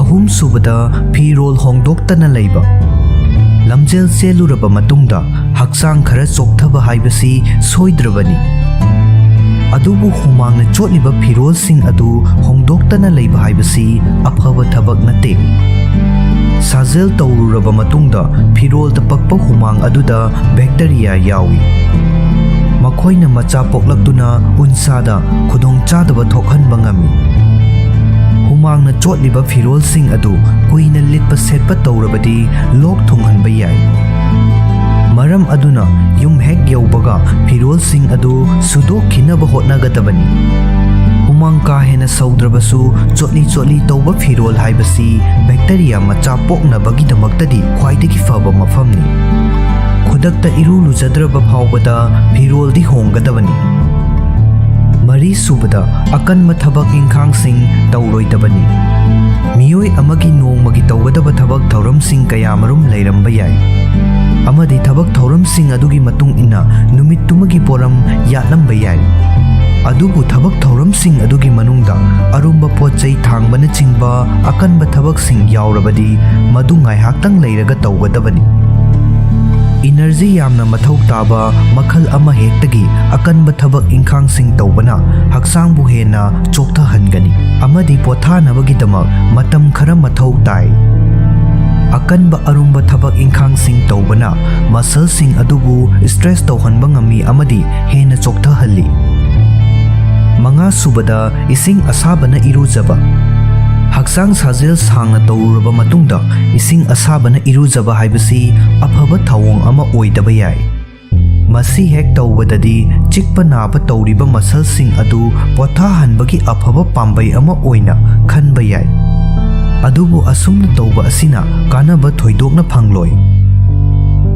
ꯑꯍꯨꯝꯁꯨꯕꯗ, ꯐꯤꯔꯣꯜ ꯍꯣꯡꯗꯣꯛꯇꯅ ꯂꯩꯕ꯫ ꯂꯝꯖꯦꯜ ꯆꯦꯜꯂꯨꯔꯕ ꯃꯇꯨꯡꯗ ꯍꯛꯆꯥꯡ ꯈꯔ ꯆꯣꯛꯊꯕ ꯍꯥꯏꯕꯁꯤ ꯁꯣꯏꯗ꯭ꯔꯕꯅꯤ꯫ ꯑꯗꯨꯕꯨ ꯍꯨꯃꯥꯡꯅ ꯆꯣꯠꯂꯤꯕ ꯐꯤꯔꯣꯜꯁꯤꯡ ꯑꯗꯨ ꯍꯣꯡꯗꯣꯛꯇꯅ ꯂꯩꯕ ꯍꯥꯏꯕꯁꯤ ꯑꯐꯕ ꯊꯕꯛ ꯅꯠꯇꯦ꯫ ꯁꯥꯖꯦꯜ ꯇꯧꯔꯨꯔꯕ ꯃꯇꯨꯡꯗ ꯐꯤꯔꯣꯜꯗ ꯄꯛꯄ ꯍꯨꯃꯥꯡ ꯑꯗꯨꯗ ꯕꯦꯛꯇꯔꯤꯌꯥ ꯌꯥꯎꯏ꯫ ꯃꯈꯣꯏꯅ ꯃꯆꯥ ꯄꯣꯛꯂꯛꯇꯨꯅ ꯎꯟꯁꯥꯗ ꯈꯨꯗꯣꯡꯆꯥꯗꯕ ꯊꯣꯛꯍꯟꯕ ꯉꯝꯃꯤ꯫ ꯍꯨꯃꯥꯡꯅ ꯆꯣꯠꯂꯤꯕ ꯐꯤꯔꯣꯜꯁꯤꯡ ꯑꯗꯨ ꯀꯨꯏꯅ ꯂꯤꯠꯄ ꯁꯦꯠꯄ ꯇꯧꯔꯕꯗꯤ ꯂꯣꯛ ꯊꯨꯡꯍꯟꯕ ꯌꯥꯏ꯫ ꯃꯔꯝ ꯑꯗꯨꯅ ꯌꯨꯝ ꯍꯦꯛ ꯌꯧꯕꯒ ꯐꯤꯔꯣꯜꯁꯤꯡ ꯑꯗꯨ ꯁꯨꯗꯣꯛꯈꯤꯅꯕ ꯍꯣꯠꯅꯒꯗꯕꯅꯤ꯫ ꯍꯨꯃꯥꯡ ꯀꯥ ꯍꯦꯟꯅ ꯁꯧꯗ꯭ꯔꯕꯁꯨ ꯆꯣꯠꯂꯤ ꯆꯣꯠꯂꯤ ꯇꯧꯕ ꯐꯤꯔꯣꯜ ꯍꯥꯏꯕꯁꯤ ꯕꯦꯛꯇꯔꯤꯌꯥ ꯃꯆꯥ ꯄꯣꯛꯅꯕꯒꯤꯗꯃꯛꯇꯗꯤ ꯈ꯭ꯋꯥꯏꯗꯒꯤ ꯐꯕ ꯃꯐꯝꯅꯤ꯫ ꯈꯨꯗꯛꯇ ꯏꯔꯨ ꯂꯨꯖꯗ꯭ꯔꯕ ꯐꯥꯎꯕꯗ ꯐꯤꯔꯣꯜꯗꯤ ꯍꯣꯡꯒꯗꯕꯅꯤ꯫ ꯃꯔꯤꯁꯨꯕꯗ, ꯑꯀꯟꯕ ꯊꯕꯛ ꯏꯪꯈꯥꯡꯁꯤꯡ ꯇꯧꯔꯣꯏꯗꯕꯅꯤ꯫ ꯃꯤꯑꯣꯏ ꯑꯃꯒꯤ ꯅꯣꯡꯃꯒꯤ ꯇꯧꯒꯗꯕ ꯊꯕꯛ ꯊꯧꯔꯝꯁꯤꯡ ꯀꯌꯥꯃꯔꯨꯝ ꯂꯩꯔꯝꯕ ꯌꯥꯏ, ꯑꯃꯗꯤ ꯊꯕꯛ ꯊꯧꯔꯝꯁꯤꯡ ꯑꯗꯨꯒꯤ ꯃꯇꯨꯡ ꯏꯟꯅ ꯅꯨꯃꯤꯠꯇꯨꯃꯒꯤ ꯄꯣꯔꯝ ꯌꯥꯠꯂꯝꯕ ꯌꯥꯏ꯫ ꯑꯗꯨꯕꯨ ꯊꯕꯛ ꯊꯧꯔꯝꯁꯤꯡ ꯑꯗꯨꯒꯤ ꯃꯅꯨꯡꯗ ꯑꯔꯨꯝꯕ ꯄꯣꯠ ꯆꯩ ꯊꯥꯡꯕꯅꯆꯤꯡꯕ ꯑꯀꯟꯕ ꯊꯕꯛꯁꯤꯡ ꯌꯥꯎꯔꯕꯗꯤ, ꯃꯗꯨ ꯉꯥꯏꯍꯥꯛꯇꯪ ꯂꯩꯔꯒ ꯇꯧꯒꯗꯕꯅꯤ꯫ ꯏꯅꯔꯖꯤ ꯌꯥꯝꯅ ꯃꯊꯧ ꯇꯥꯕ ꯃꯈꯜ ꯑꯃ ꯍꯦꯛꯇꯒꯤ ꯑꯀꯟꯕ ꯊꯕꯛ ꯏꯪꯈꯥꯡꯁꯤꯡ ꯇꯧꯕꯅ ꯍꯛꯆꯥꯡꯕꯨ ꯍꯦꯟꯅ ꯆꯣꯛꯊꯍꯟꯒꯅꯤ ꯑꯃꯗꯤ ꯄꯣꯊꯥꯅꯕꯒꯤꯗꯃꯛ ꯃꯇꯝ ꯈꯔ ꯃꯊꯧ ꯇꯥꯏ꯫ ꯑꯀꯟꯕ ꯑꯔꯨꯝꯕ ꯊꯕꯛ ꯏꯪꯈꯥꯡꯁꯤꯡ ꯇꯧꯕꯅ ꯃꯁꯜꯁꯤꯡ ꯑꯗꯨꯕꯨ ꯁ꯭ꯇ꯭ꯔꯦꯁ ꯇꯧꯍꯟꯕ ꯉꯝꯃꯤ ꯑꯃꯗꯤ ꯍꯦꯟꯅ ꯆꯣꯛꯊꯍꯜꯂꯤ꯫ ꯃꯉꯥꯁꯨꯕꯗ, ꯏꯁꯤꯡ ꯑꯁꯥꯕꯅ ꯏꯔꯨꯖꯕ꯫ ꯍꯛꯆꯥꯡ ꯁꯥꯖꯦꯜ ꯁꯥꯡꯅ ꯇꯧꯔꯨꯔꯕ ꯃꯇꯨꯡꯗ ꯏꯁꯤꯡ ꯑꯁꯥꯕꯅ ꯏꯔꯨꯖꯕ ꯍꯥꯏꯕꯁꯤ ꯑꯐꯕ ꯊꯧꯑꯣꯡ ꯑꯃ ꯑꯣꯏꯗꯕ ꯌꯥꯏ꯫ ꯃꯁꯤ ꯍꯦꯛ ꯇꯧꯕꯗꯗꯤ ꯆꯤꯛꯄ ꯅꯥꯕ ꯇꯧꯔꯤꯕ ꯃꯁꯜꯁꯤꯡ ꯑꯗꯨ ꯄꯣꯊꯥꯍꯟꯕꯒꯤ ꯑꯐꯕ ꯄꯥꯝꯕꯩ ꯑꯃ ꯑꯣꯏꯅ ꯈꯟꯕ ꯌꯥꯏ꯫ ꯑꯗꯨꯕꯨ ꯑꯁꯨꯝꯅ ꯇꯧꯕ ꯑꯁꯤꯅ ꯀꯥꯟꯅꯕ ꯊꯣꯏꯗꯣꯛꯅ ꯐꯪꯂꯣꯏ꯫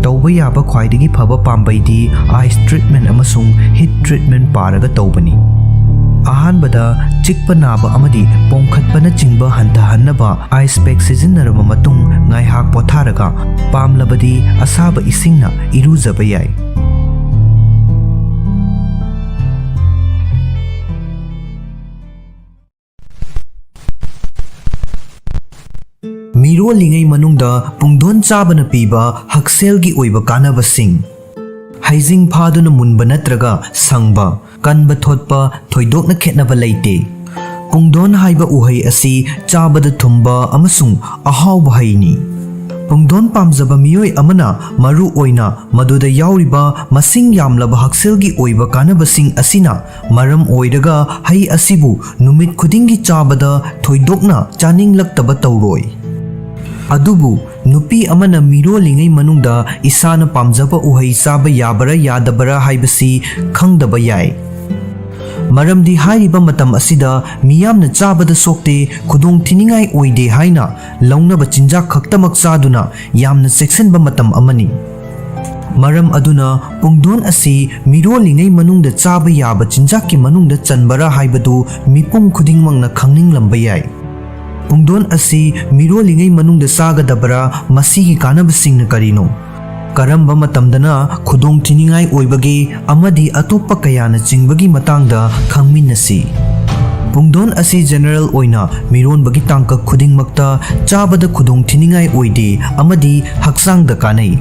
ꯇꯧꯕ ꯌꯥꯕ ꯈ꯭ꯋꯥꯏꯗꯒꯤ ꯐꯕ ꯄꯥꯝꯕꯩꯗꯤ ꯑꯥꯏꯁ ꯇ꯭ꯔꯤꯠꯃꯦꯟ ꯑꯃꯁꯨꯡ ꯍꯤꯠ ꯇ꯭ꯔꯤꯠꯃꯦꯟ ꯄꯥꯔꯒ ꯇꯧꯕꯅꯤ꯫ ꯑꯍꯥꯟꯕꯗ, ꯆꯤꯛꯄ ꯅꯥꯕ ꯑꯃꯗꯤ ꯄꯣꯝꯈꯠꯄꯅꯆꯤꯡꯕ ꯍꯟꯊꯍꯟꯅꯕ ꯑꯥꯏꯁ ꯄꯦꯛ ꯁꯤꯖꯤꯟꯅꯔꯕ ꯃꯇꯨꯡ ꯉꯥꯏꯍꯥꯛ ꯄꯣꯊꯥꯔꯒ, ꯄꯥꯝꯂꯕꯗꯤ ꯑꯁꯥꯕ ꯏꯁꯤꯡꯅ ꯏꯔꯨꯖꯕ ꯌꯥꯏ꯫ ꯃꯤꯔꯣꯜꯂꯤꯉꯩ ꯃꯅꯨꯡꯗ ꯄꯨꯡꯗꯣꯟ ꯆꯥꯕꯅ ꯄꯤꯕ ꯍꯛꯁꯦꯜꯒꯤ ꯑꯣꯏꯕ ꯀꯥꯟꯅꯕꯁꯤꯡ꯫ ꯍꯩꯖꯤꯡ ꯐꯥꯗꯨꯅ ꯃꯨꯟꯕ ꯅꯠꯇ꯭ꯔꯒ ꯁꯪꯕ, ꯀꯟꯕ ꯊꯣꯠꯄ ꯊꯣꯏꯗꯣꯛꯅ ꯈꯦꯠꯅꯕ ꯂꯩꯇꯦ꯫ ꯄꯨꯡꯗꯣꯟ ꯍꯥꯏꯕ ꯎꯍꯩ ꯑꯁꯤ ꯆꯥꯕꯗ ꯊꯨꯝꯕ ꯑꯃꯁꯨꯡ ꯑꯍꯥꯎꯕ ꯍꯩꯅꯤ꯫ ꯄꯨꯡꯗꯣꯟ ꯄꯥꯝꯖꯕ ꯃꯤꯑꯣꯏ ꯑꯃꯅ ꯃꯔꯨ ꯑꯣꯏꯅ ꯃꯗꯨꯗ ꯌꯥꯎꯔꯤꯕ ꯃꯁꯤꯡ ꯌꯥꯝꯂꯕ ꯍꯛꯁꯦꯜꯒꯤ ꯑꯣꯏꯕ ꯀꯥꯟꯅꯕꯁꯤꯡ ꯑꯁꯤꯅ ꯃꯔꯝ ꯑꯣꯏꯔꯒ ꯍꯩ ꯑꯁꯤꯕꯨ ꯅꯨꯃꯤꯠ ꯈꯨꯗꯤꯡꯒꯤ ꯆꯥꯕꯗ ꯊꯣꯏꯗꯣꯛꯅ ꯆꯥꯅꯤꯡꯂꯛꯇꯕ ꯇꯧꯔꯣꯏ꯫ ꯑꯗꯨꯕꯨ ꯅꯨꯄꯤ ꯑꯃꯅ ꯃꯤꯔꯣꯜꯂꯤꯉꯩ ꯃꯅꯨꯡꯗ ꯏꯁꯥꯅ ꯄꯥꯝꯖꯕ ꯎꯍꯩ ꯆꯥꯕ ꯌꯥꯕꯔꯥ ꯌꯥꯗꯕꯔꯥ ꯍꯥꯏꯕꯁꯤ ꯈꯪꯗꯕ ꯌꯥꯏ꯫ ꯃꯔꯝꯗꯤ ꯍꯥꯏꯔꯤꯕ ꯃꯇꯝ ꯑꯁꯤꯗ ꯃꯤꯌꯥꯝꯅ ꯆꯥꯕꯗ ꯁꯣꯛꯇꯦ, ꯈꯨꯗꯣꯡ ꯊꯤꯅꯤꯡꯉꯥꯏ ꯑꯣꯏꯗꯦ ꯍꯥꯏꯅ ꯂꯧꯅꯕ ꯆꯤꯟꯖꯥꯛ ꯈꯛꯇꯃꯛ ꯆꯥꯗꯨꯅ ꯌꯥꯝꯅ ꯆꯦꯛꯁꯤꯟꯕ ꯃꯇꯝ ꯑꯃꯅꯤ꯫ ꯃꯔꯝ ꯑꯗꯨꯅ ꯄꯨꯡꯗꯣꯟ ꯑꯁꯤ ꯃꯤꯔꯣꯜꯂꯤꯉꯩ ꯃꯅꯨꯡꯗ ꯆꯥꯕ ꯌꯥꯕ ꯆꯤꯟꯖꯥꯛꯀꯤ ꯃꯅꯨꯡꯗ ꯆꯟꯕꯔꯥ ꯍꯥꯏꯕꯗꯨ ꯃꯤꯄꯨꯝ ꯈꯨꯗꯤꯡꯃꯛꯅ ꯈꯪꯅꯤꯡꯂꯝꯕ ꯌꯥꯏ꯫ ꯄꯨꯡꯗꯣꯟ ꯑꯁꯤ ꯃꯤꯔꯣꯜꯂꯤꯉꯩ ꯃꯅꯨꯡꯗ ꯆꯥꯒꯗꯕꯔꯥ? ꯃꯁꯤꯒꯤ ꯀꯥꯟꯅꯕꯁꯤꯡꯅ ꯀꯔꯤꯅꯣ? ꯀꯔꯝꯕ ꯃꯇꯝꯗꯅ ꯈꯨꯗꯣꯡꯊꯤꯅꯤꯡꯉꯥꯏ ꯑꯣꯏꯕꯒꯦ? ꯑꯃꯗꯤ ꯑꯇꯣꯞꯄ ꯀꯌꯥꯅ ꯆꯤꯡꯕꯒꯤ ꯃꯇꯥꯡꯗ ꯈꯪꯃꯤꯟꯅꯁꯤ꯫ ꯄꯨꯡꯗꯣꯟ ꯑꯁꯤ ꯖꯦꯅꯔꯦꯜ ꯑꯣꯏꯅ ꯃꯤꯔꯣꯟꯕꯒꯤ ꯇꯥꯡꯀꯛ ꯈꯨꯗꯤꯡꯃꯛꯇ ꯆꯥꯕꯗ ꯈꯨꯗꯣꯡꯊꯤꯅꯤꯡꯉꯥꯏ ꯑꯣꯏꯗꯦ ꯑꯃꯗꯤ ꯍꯛꯆꯥꯡꯗ ꯀꯥꯟꯅꯩ꯫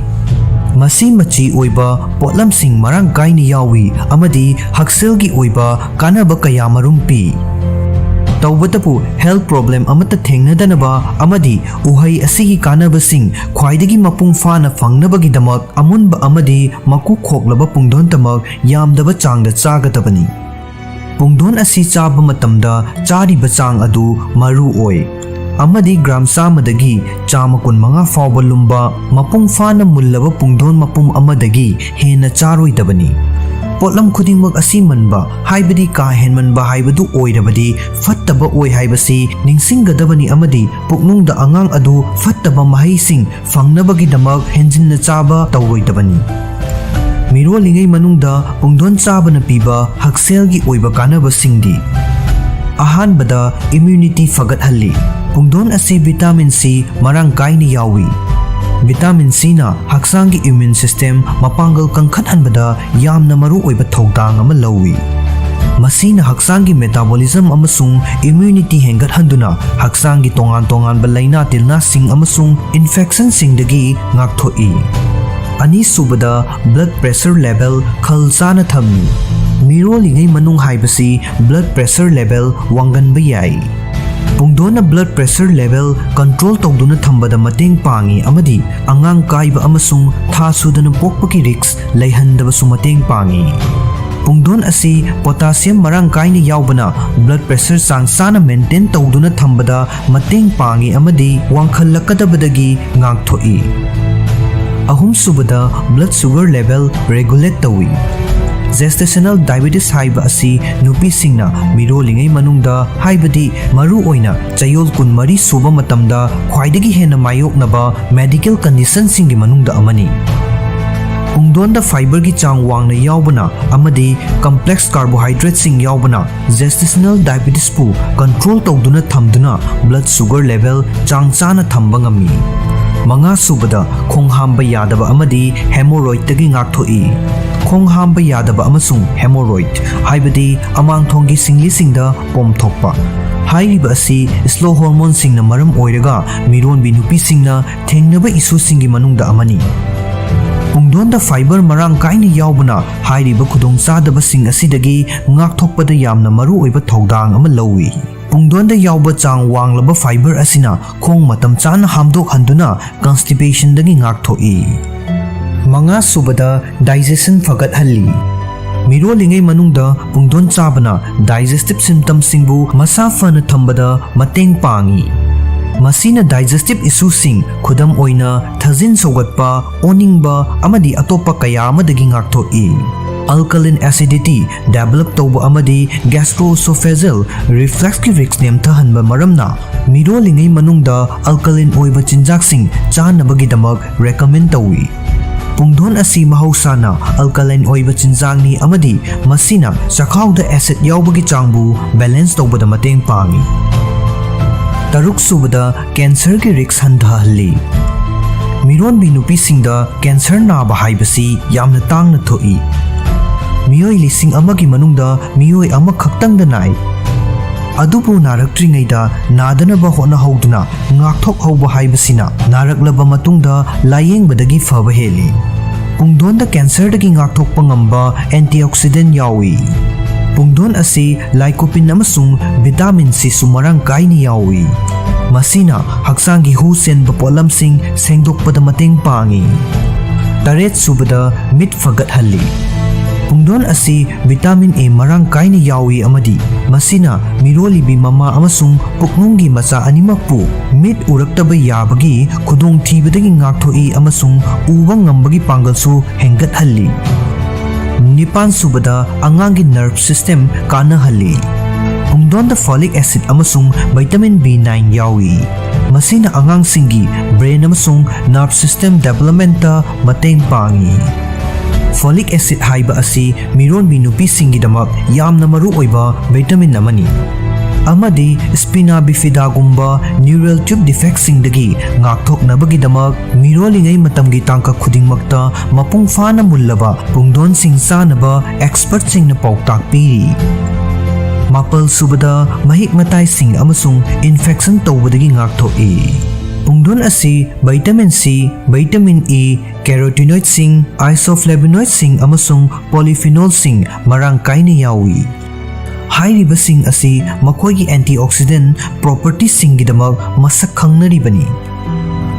ꯃꯁꯤ ꯃꯆꯤ ꯑꯣꯏꯕ ꯄꯣꯠꯂꯝꯁꯤꯡ ꯃꯔꯥꯡ ꯀꯥꯏꯅ ꯌꯥꯎꯏ ꯑꯃꯗꯤ ꯍꯛꯁꯦꯜꯒꯤ ꯑꯣꯏꯕ ꯀꯥꯟꯅꯕ ꯀꯌꯥ ꯃꯔꯨꯝ ꯄꯤ꯫ ꯇꯧꯕꯇꯕꯨ, ꯍꯦꯜꯊ ꯄ꯭ꯔꯣꯕ꯭ꯂꯦꯝ ꯑꯃꯠꯇ ꯊꯦꯡꯅꯗꯅꯕ ꯑꯃꯗꯤ ꯎꯍꯩ ꯑꯁꯤꯒꯤ ꯀꯥꯟꯅꯕꯁꯤꯡ ꯈ꯭ꯋꯥꯏꯗꯒꯤ ꯃꯄꯨꯡ ꯐꯥꯅ ꯐꯪꯅꯕꯒꯤꯗꯃꯛ ꯑꯃꯨꯟꯕ ꯑꯃꯗꯤ ꯃꯀꯨ ꯈꯣꯛꯂꯕ ꯄꯨꯡꯗꯣꯟꯇꯃꯛ ꯌꯥꯝꯗꯕ ꯆꯥꯡꯗ ꯆꯥꯒꯗꯕꯅꯤ꯫ ꯄꯨꯡꯗꯣꯟ ꯑꯁꯤ ꯆꯥꯕ ꯃꯇꯝꯗ ꯆꯥꯔꯤꯕ ꯆꯥꯡ ꯑꯗꯨ ꯃꯔꯨ ꯑꯣꯏ, ꯑꯃꯗꯤ ꯒ꯭ꯔꯥꯝ ꯆꯥꯝꯃꯗꯒꯤ ꯆꯥꯝꯃ ꯀꯨꯟꯃꯉꯥ ꯐꯥꯎꯕ ꯂꯨꯝꯕ ꯃꯄꯨꯡ ꯐꯥꯅ ꯃꯨꯜꯂꯕ ꯄꯨꯡꯗꯣꯟ ꯃꯄꯨꯝ ꯑꯃꯗꯒꯤ ꯍꯦꯟꯅ ꯆꯥꯔꯣꯏꯗꯕꯅꯤ꯫ ꯄꯣꯠꯂꯝ ꯈꯨꯗꯤꯡꯃꯛ ꯑꯁꯤ ꯃꯟꯕ, ꯍꯥꯏꯕꯗꯤ ꯀꯥ ꯍꯦꯟꯃꯟꯕ ꯍꯥꯏꯕꯗꯨ ꯑꯣꯏꯔꯕꯗꯤ ꯐꯠꯇꯕ ꯑꯣꯏ ꯍꯥꯏꯕꯁꯤ ꯅꯤꯡꯁꯤꯡꯒꯗꯕꯅꯤ ꯑꯃꯗꯤ ꯄꯨꯛꯅꯨꯡꯗ ꯑꯉꯥꯡ ꯑꯗꯨ ꯐꯠꯇꯕ ꯃꯍꯩꯁꯤꯡ ꯐꯪꯅꯕꯒꯤꯗꯃꯛ ꯍꯦꯟꯖꯤꯟꯅ ꯆꯥꯕ ꯇꯧꯔꯣꯏꯗꯕꯅꯤ꯫ ꯃꯤꯔꯣꯜꯂꯤꯉꯩ ꯃꯅꯨꯡꯗ ꯄꯨꯡꯗꯣꯟ ꯆꯥꯕꯅ ꯄꯤꯕ ꯍꯛꯁꯦꯜꯒꯤ ꯑꯣꯏꯕ ꯀꯥꯟꯅꯕꯁꯤꯡꯗꯤ: ꯑꯍꯥꯟꯕꯗ, ꯏꯝꯌꯨꯅꯤꯇꯤ ꯐꯒꯠꯍꯜꯂꯤ꯫ ꯄꯨꯡꯗꯣꯟ ꯑꯁꯤ ꯚꯤꯇꯥꯃꯤꯟ ꯁꯤ ꯃꯔꯥꯡ ꯀꯥꯏꯅ ꯌꯥꯎꯏ꯫ ꯚꯤꯇꯥꯃꯤꯟ ꯁꯤꯅ ꯍꯛꯆꯥꯡꯒꯤ ꯏꯝꯌꯨꯟ ꯁꯤꯁꯇꯦꯝ ꯃꯄꯥꯡꯒꯜ ꯀꯟꯈꯠꯍꯟꯕꯗ ꯌꯥꯝꯅ ꯃꯔꯨ ꯑꯣꯏꯕ ꯊꯧꯗꯥꯡ ꯑꯃ ꯂꯧꯏ꯫ ꯃꯁꯤꯅ ꯍꯛꯆꯥꯡꯒꯤ ꯃꯦꯇꯥꯕꯣꯂꯤꯖꯝ ꯑꯃꯁꯨꯡ ꯏꯝꯌꯨꯅꯤꯇꯤ ꯍꯦꯟꯒꯠꯍꯟꯗꯨꯅ ꯍꯛꯆꯥꯡꯒꯤ ꯇꯣꯉꯥꯟ ꯇꯣꯉꯥꯟꯕ ꯂꯥꯏꯅꯥ ꯇꯤꯜꯅꯥꯁꯤꯡ ꯑꯃꯁꯨꯡ ꯏꯟꯐꯦꯛꯁꯟꯁꯤꯡꯗꯒꯤ ꯉꯥꯛꯊꯣꯛꯏ꯫ ꯑꯅꯤꯁꯨꯕꯗ, ꯕ꯭ꯂꯗ ꯄ꯭ꯔꯦꯁꯔ ꯂꯦꯚꯦꯜ ꯈꯜ ꯆꯥꯅ ꯊꯝꯃꯤ꯫ ꯃꯤꯔꯣꯜꯂꯤꯉꯩ ꯃꯅꯨꯡ ꯍꯥꯏꯕꯁꯤ ꯕ꯭ꯂꯗ ꯄ꯭ꯔꯦꯁꯔ ꯂꯦꯚꯦꯜ ꯋꯥꯡꯒꯟꯕ ꯌꯥꯏ꯫ ꯄꯨꯡꯗꯣꯟꯅ ꯕ꯭ꯂꯗ ꯄ꯭ꯔꯦꯁꯔ ꯂꯦꯚꯦꯜ ꯀꯟꯇ꯭ꯔꯣꯜ ꯇꯧꯗꯨꯅ ꯊꯝꯕꯗ ꯃꯇꯦꯡ ꯄꯥꯡꯏ ꯑꯃꯗꯤ ꯑꯉꯥꯡ ꯀꯥꯏꯕ ꯑꯃꯁꯨꯡ ꯊꯥ ꯁꯨꯗꯅ ꯄꯣꯛꯄꯒꯤ ꯔꯤꯁ꯭ꯛ ꯂꯩꯍꯟꯗꯕꯁꯨ ꯃꯇꯦꯡ ꯄꯥꯡꯏ꯫ ꯄꯨꯡꯗꯣꯟ ꯑꯁꯤ ꯄꯣꯇꯥꯁꯤꯌꯝ ꯃꯔꯥꯡ ꯀꯥꯏꯅ ꯌꯥꯎꯕꯅ ꯕ꯭ꯂꯗ ꯄ꯭ꯔꯦꯁꯔ ꯆꯥꯡ ꯆꯥꯅ ꯃꯦꯟꯇꯦꯟ ꯇꯧꯗꯨꯅ ꯊꯝꯕꯗ ꯃꯇꯦꯡ ꯄꯥꯡꯏ ꯑꯃꯗꯤ ꯋꯥꯡꯈꯠꯂꯛꯀꯗꯕꯗꯒꯤ ꯉꯥꯛꯊꯣꯛꯏ꯫ ꯑꯍꯨꯝꯁꯨꯕꯗ, ꯕ꯭ꯂꯗ ꯁꯨꯒꯔ ꯂꯦꯚꯦꯜ ꯔꯦꯒꯨꯂꯦꯠ ꯇꯧꯏ꯫ ꯖꯦꯁꯇꯦꯁꯅꯦꯜ ꯗꯥꯏꯕꯦꯇꯤꯁ ꯍꯥꯏꯕ ꯑꯁꯤ ꯅꯨꯄꯤꯁꯤꯡꯅ ꯃꯤꯔꯣꯜꯂꯤꯉꯩ ꯃꯅꯨꯡꯗ, ꯍꯥꯏꯕꯗꯤ ꯃꯔꯨꯑꯣꯏꯅ ꯆꯌꯣꯜ ꯀꯨꯟꯃꯔꯤ ꯁꯨꯕ ꯃꯇꯝꯗ ꯈ꯭ꯋꯥꯏꯗꯒꯤ ꯍꯦꯟꯅ ꯃꯥꯌꯣꯛꯅꯕ ꯃꯦꯗꯤꯀꯦꯜ ꯀꯟꯗꯤꯁꯟꯁꯤꯡꯒꯤ ꯃꯅꯨꯡꯗ ꯑꯃꯅꯤ꯫ ꯄꯨꯡꯗꯣꯟꯗ fiberꯒꯤ ꯆꯥꯡ ꯋꯥꯡꯅ ꯌꯥꯎꯕꯅ ꯑꯃꯗꯤ complex carbohydrateꯁꯤꯡ ꯌꯥꯎꯕꯅ gestational diabetesꯄꯨ control ꯇꯧꯗꯨꯅ ꯊꯝꯗꯨꯅ blood sugar level ꯆꯥꯡ ꯆꯥꯅ ꯊꯝꯕ ꯉꯝꯃꯤ꯫ ꯃꯉꯥ ꯁꯨꯕꯗ, ꯈꯣꯡ ꯍꯥꯝꯕ ꯌꯥꯗꯕ ꯑꯃꯗꯤ hemorrhoidꯇꯒꯤ ꯉꯥꯛꯊꯣꯛꯏ꯫ ꯈꯣꯡ ꯍꯥꯝꯕ ꯌꯥꯗꯕ ꯑꯃꯁꯨꯡ hemorrhoid, ꯍꯥꯏꯕꯗꯤ ꯑꯃꯥꯡꯊꯣꯡꯒꯤ ꯁꯤꯡꯂꯤꯁꯤꯡꯗ ꯄꯣꯝꯊꯣꯛꯄ, ꯍꯥꯏꯔꯤꯕ ꯑꯁꯤ slow hormoneꯁꯤꯡꯅ ꯃꯔꯝ ꯑꯣꯏꯔꯒ ꯃꯤꯔꯣꯟꯕꯤ ꯅꯨꯄꯤꯁꯤꯡꯅ ꯊꯦꯡꯅꯕ issueꯁꯤꯡꯒꯤ ꯃꯅꯨꯡꯗ ꯑꯃꯅꯤ꯫ ꯄꯨꯡꯗꯣꯟꯗ fiber ꯃꯔꯥꯡ ꯀꯥꯏꯅ ꯌꯥꯎꯕꯅ ꯍꯥꯏꯔꯤꯕ ꯈꯨꯗꯣꯡꯆꯥꯗꯕꯁꯤꯡ ꯑꯁꯤꯗꯒꯤ ꯉꯥꯛꯊꯣꯛꯄꯗ ꯌꯥꯝꯅ ꯃꯔꯨꯑꯣꯏꯕ ꯊꯧꯗꯥꯡ ꯑꯃ ꯂꯧꯏ꯫ ꯄꯨꯡꯗꯣꯟꯗ ꯌꯥꯎꯕ ꯆꯥꯡ ꯋꯥꯡꯂꯕ fiber ꯑꯁꯤꯅ ꯈꯣꯡ ꯃꯇꯝ ꯆꯥꯅ ꯍꯥꯝꯗꯣꯛꯍꯟꯗꯨꯅ constipationꯗꯒꯤ ꯉꯥꯛꯊꯣꯛꯏ꯫ ꯃꯉꯥ ꯁꯨꯕꯗ, digestion ꯐꯒꯠꯍꯜꯂꯤ꯫ ꯃꯤꯔꯣꯜꯂꯤꯉꯩ ꯃꯅꯨꯡꯗ ꯄꯨꯡꯗꯣꯟ ꯆꯥꯕꯅ digestive symptomꯁꯤꯡꯕꯨ ꯃꯁꯥ ꯐꯅ ꯊꯝꯕꯗ ꯃꯇꯦꯡ ꯄꯥꯡꯏ꯫ ꯃꯁꯤꯅ digestive issueꯁꯤꯡ, ꯈꯨꯗꯝ ꯑꯣꯏꯅ ꯊꯥꯖꯤꯟ ꯁꯧꯒꯠꯄ, ꯑꯣꯅꯤꯡꯕ ꯑꯃꯗꯤ ꯑꯇꯣꯞꯄ ꯀꯌꯥ ꯑꯃꯗꯒꯤ ꯉꯥꯛꯊꯣꯛꯏ꯫ Alkaline acidity develop ꯇꯧꯕ ꯑꯃꯗꯤ gastroesophageal refluxꯀꯤ risk ꯅꯦꯝꯊꯍꯟꯕ ꯃꯔꯝꯅ ꯃꯤꯔꯣꯜꯂꯤꯉꯩ ꯃꯅꯨꯡꯗ alkaline ꯑꯣꯏꯕ ꯆꯤꯟꯖꯥꯛꯁꯤꯡ ꯆꯥꯅꯕꯒꯤꯗꯃꯛ recommend ꯇꯧꯏ꯫ ꯄꯨꯡꯗꯣꯟ ꯑꯁꯤ ꯃꯍꯧꯁꯥꯅ alkaline ꯑꯣꯏꯕ ꯆꯤꯟꯖꯥꯛꯅꯤ ꯑꯃꯗꯤ ꯃꯁꯤꯅ ꯆꯈꯥꯎꯗ acid ꯌꯥꯎꯕꯒꯤ ꯆꯥꯡꯕꯨ balance ꯇꯧꯕꯗ ꯃꯇꯦꯡ ꯄꯥꯡꯏ꯫ ꯇꯔꯨꯛ ꯁꯨꯕꯗ, cancerꯒꯤ risk ꯍꯟꯊꯍꯜꯂꯤ꯫ ꯃꯤꯔꯣꯟꯕꯤ ꯅꯨꯄꯤꯁꯤꯡꯗ cancer ꯅꯥꯕ ꯍꯥꯏꯕꯁꯤ ꯌꯥꯝꯅ ꯇꯥꯡꯅ ꯊꯣꯛꯏ꯫ ꯃꯤꯑꯣꯏ ꯂꯤꯁꯤꯡ ꯑꯃꯒꯤ ꯃꯅꯨꯡꯗ ꯃꯤꯑꯣꯏ ꯑꯃꯈꯛꯇꯪꯗ ꯅꯥꯏ꯫ ꯑꯗꯨꯕꯨ ꯅꯥꯔꯛꯇ꯭ꯔꯤꯉꯩꯗ ꯅꯥꯗꯅꯕ ꯍꯣꯠꯅꯍꯧꯗꯨꯅ ꯉꯥꯛꯊꯣꯛꯍꯧꯕ ꯍꯥꯏꯕꯁꯤꯅ ꯅꯥꯔꯛꯂꯕ ꯃꯇꯨꯡꯗ ꯂꯥꯌꯦꯡꯕꯗꯒꯤ ꯐꯕ ꯍꯦꯜꯂꯤ꯫ ꯄꯨꯡꯗꯣꯟꯗ cancerꯗꯒꯤ ꯉꯥꯛꯊꯣꯛꯄ ꯉꯝꯕ antioxidant ꯌꯥꯎꯏ꯫ ꯄꯨꯡꯗꯣꯟ ꯑꯁꯤ lycopene ꯑꯃꯁꯨꯡ vitamin Cꯁꯨ ꯃꯔꯥꯡ ꯀꯥꯏꯅ ꯌꯥꯎꯏ꯫ ꯃꯁꯤꯅ ꯍꯛꯆꯥꯡꯒꯤ ꯍꯨ ꯆꯦꯟꯕ ꯄꯣꯠꯂꯝꯁꯤꯡ ꯁꯦꯡꯗꯣꯛꯄꯗ ꯃꯇꯦꯡ ꯄꯥꯡꯏ꯫ ꯇꯔꯦꯠ ꯁꯨꯕꯗ, ꯃꯤꯠ ꯐꯒꯠꯍꯜꯂꯤ꯫ ꯄꯨꯡꯗꯣꯟ ꯑꯁꯤ vitamin A ꯃꯔꯥꯡ ꯀꯥꯏꯅ ꯌꯥꯎꯏ ꯑꯃꯗꯤ ꯃꯁꯤꯅ ꯃꯤꯔꯣꯜꯂꯤꯕꯤ ꯃꯃꯥ ꯑꯃꯁꯨꯡ ꯄꯨꯛꯅꯨꯡꯒꯤ ꯃꯆꯥ ꯑꯅꯤꯃꯛꯄꯨ ꯃꯤꯠ ꯎꯔꯛꯇꯕ ꯌꯥꯕꯒꯤ ꯈꯨꯗꯣꯡꯊꯤꯕꯗꯒꯤ ꯉꯥꯛꯊꯣꯛꯏ ꯑꯃꯁꯨꯡ ꯎꯕ ꯉꯝꯕꯒꯤ ꯄꯥꯡꯒꯜꯁꯨ ꯍꯦꯟꯒꯠꯍꯜꯂꯤ꯫ ꯅꯤꯄꯥꯟ ꯁꯨꯕꯗ, ꯑꯉꯥꯡꯒꯤ nerve system ꯀꯥꯟꯅꯍꯜꯂꯤ꯫ ꯄꯨꯡꯗꯣꯟꯗ folic acid ꯑꯃꯁꯨꯡ vitamin B nine ꯌꯥꯎꯏ꯫ ꯃꯁꯤꯅ ꯑꯉꯥꯡꯁꯤꯡꯒꯤ brain ꯑꯃꯁꯨꯡ nerve system developmentꯇ ꯃꯇꯦꯡ ꯄꯥꯡꯏ꯫ Folic acid ꯍꯥꯏꯕ ꯑꯁꯤ ꯃꯤꯔꯣꯟꯕꯤ ꯅꯨꯄꯤꯁꯤꯡꯒꯤꯗꯃꯛ ꯌꯥꯝꯅ ꯃꯔꯨ ꯑꯣꯏꯕ vitamin ꯑꯃꯅꯤ, ꯑꯃꯗꯤ spina bifidaꯒꯨꯝꯕ neural tube defectꯁꯤꯡꯗꯒꯤ ꯉꯥꯛꯊꯣꯛꯅꯕꯒꯤꯗꯃꯛ ꯃꯤꯔꯣꯜꯂꯤꯉꯩ ꯃꯇꯝꯒꯤ ꯇꯥꯡꯀꯛ ꯈꯨꯗꯤꯡꯃꯛꯇ ꯃꯄꯨꯡ ꯐꯥꯅ ꯃꯨꯜꯂꯕ ꯄꯨꯡꯗꯣꯟꯁꯤꯡ ꯆꯥꯅꯕ expertꯁꯤꯡꯅ ꯄꯥꯎꯇꯥꯛ ꯄꯤꯔꯤ꯫ ꯃꯥꯄꯜ ꯁꯨꯕꯗ, ꯃꯍꯤꯛ ꯃꯇꯥꯏꯁꯤꯡ ꯑꯃꯁꯨꯡ infection ꯇꯧꯕꯗꯒꯤ ꯉꯥꯛꯊꯣꯛꯏ꯫ ꯄꯨꯡꯗꯣꯟ ꯑꯁꯤ vitamin C, vitamin E, carotenoidꯁꯤꯡ, isoflavonoidꯁꯤꯡ ꯑꯃꯁꯨꯡ polyphenolꯁꯤꯡ ꯃꯔꯥꯡ ꯀꯥꯏꯅ ꯌꯥꯎꯏ꯫ ꯍꯥꯏꯔꯤꯕꯁꯤꯡ ꯑꯁꯤ ꯃꯈꯣꯏꯒꯤ antioxidant propertyꯁꯤꯡꯒꯤꯗꯃꯛ ꯃꯁꯛ ꯈꯪꯅꯔꯤꯕꯅꯤ꯫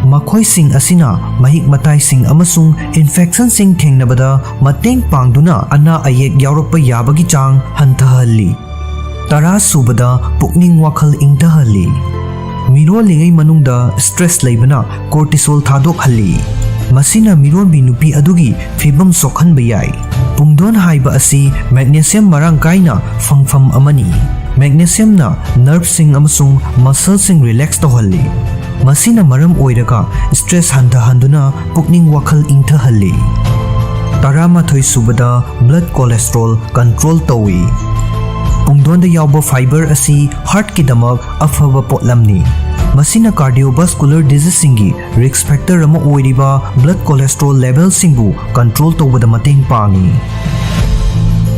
ꯃꯈꯣꯏꯁꯤꯡ ꯑꯁꯤꯅ ꯃꯍꯤꯛ ꯃꯇꯥꯏꯁꯤꯡ ꯑꯃꯁꯨꯡ infectionꯁꯤꯡ ꯊꯦꯡꯅꯕꯗ ꯃꯇꯦꯡ ꯄꯥꯡꯗꯨꯅ ꯑꯅꯥ ꯑꯌꯦꯛ ꯌꯥꯎꯔꯛꯄ ꯌꯥꯕꯒꯤ ꯆꯥꯡ ꯍꯟꯊꯍꯜꯂꯤ꯫ ꯇꯔꯥ ꯁꯨꯕꯗ, ꯄꯨꯛꯅꯤꯡ ꯋꯥꯈꯜ ꯏꯪꯊꯍꯜꯂꯤ꯫ ꯃꯤꯔꯣꯜꯂꯤꯉꯩ ꯃꯅꯨꯡꯗ stress ꯂꯩꯕꯅ cortisol ꯊꯥꯗꯣꯛꯍꯜꯂꯤ꯫ ꯃꯁꯤꯅ ꯃꯤꯔꯣꯟꯕꯤ ꯅꯨꯄꯤ ꯑꯗꯨꯒꯤ ꯐꯤꯕꯝ ꯁꯣꯛꯍꯟꯕ ꯌꯥꯏ꯫ ꯄꯨꯡꯗꯣꯟ ꯍꯥꯏꯕ ꯑꯁꯤ magnesium ꯃꯔꯥꯡ ꯀꯥꯏꯅ ꯐꯪꯐꯝ ꯑꯃꯅꯤ꯫ Magnesiumꯅ nerveꯁꯤꯡ ꯑꯃꯁꯨꯡ muscleꯁꯤꯡ relax ꯇꯧꯍꯜꯂꯤ꯫ ꯃꯁꯤꯅ ꯃꯔꯝ ꯑꯣꯏꯔꯒ stress ꯍꯟꯊꯍꯟꯗꯨꯅ ꯄꯨꯛꯅꯤꯡ ꯋꯥꯈꯜ ꯏꯪꯊꯍꯜꯂꯤ꯫ ꯇꯔꯥꯃꯥꯊꯣꯏ ꯁꯨꯕꯗ, blood cholesterol control ꯇꯧꯏ꯫ ꯄꯨꯡꯗꯣꯟꯗ ꯌꯥꯎꯕ fiber ꯑꯁꯤ heartꯀꯤꯗꯃꯛ ꯑꯐꯕ ꯄꯣꯠꯂꯝꯅꯤ꯫ ꯃꯁꯤꯅ cardiovascular diseaseꯁꯤꯡꯒꯤ risk factor ꯑꯃ ꯑꯣꯏꯔꯤꯕ blood cholesterol levelꯁꯤꯡꯕꯨ control ꯇꯧꯕꯗ ꯃꯇꯦꯡ ꯄꯥꯡꯏ꯫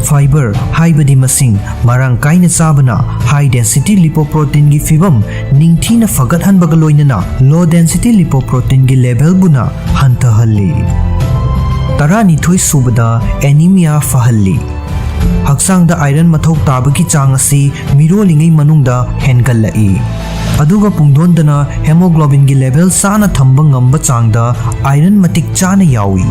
Fiber ꯍꯥꯏꯕꯗꯤ ꯃꯁꯤꯡ ꯃꯔꯥꯡ ꯀꯥꯏꯅ ꯆꯥꯕꯅ high density lipoproteinꯒꯤ ꯐꯤꯕꯝ ꯅꯤꯡꯊꯤꯅ ꯐꯒꯠꯍꯟꯕꯒ ꯂꯣꯏꯅꯅ low density lipoproteinꯒꯤ levelꯕꯨꯅ ꯍꯟꯊꯍꯜꯂꯤ꯫ ꯇꯔꯥꯅꯤꯊꯣꯏ ꯁꯨꯕꯗ, anemia ꯐꯍꯜꯂꯤ꯫ ꯍꯛꯆꯥꯡꯗ iron ꯃꯊꯧ ꯇꯥꯕꯒꯤ ꯆꯥꯡ ꯑꯁꯤ ꯃꯤꯔꯣꯜꯂꯤꯉꯩ ꯃꯅꯨꯡꯗ ꯍꯦꯟꯒꯠꯂꯛꯏ, ꯑꯗꯨꯒ ꯄꯨꯡꯗꯣꯟꯗꯅ hemoglobinꯒꯤ level ꯆꯥꯅ ꯊꯝꯕ ꯉꯝꯕ ꯆꯥꯡꯗ iron ꯃꯇꯤꯛ ꯆꯥꯅ ꯌꯥꯎꯏ꯫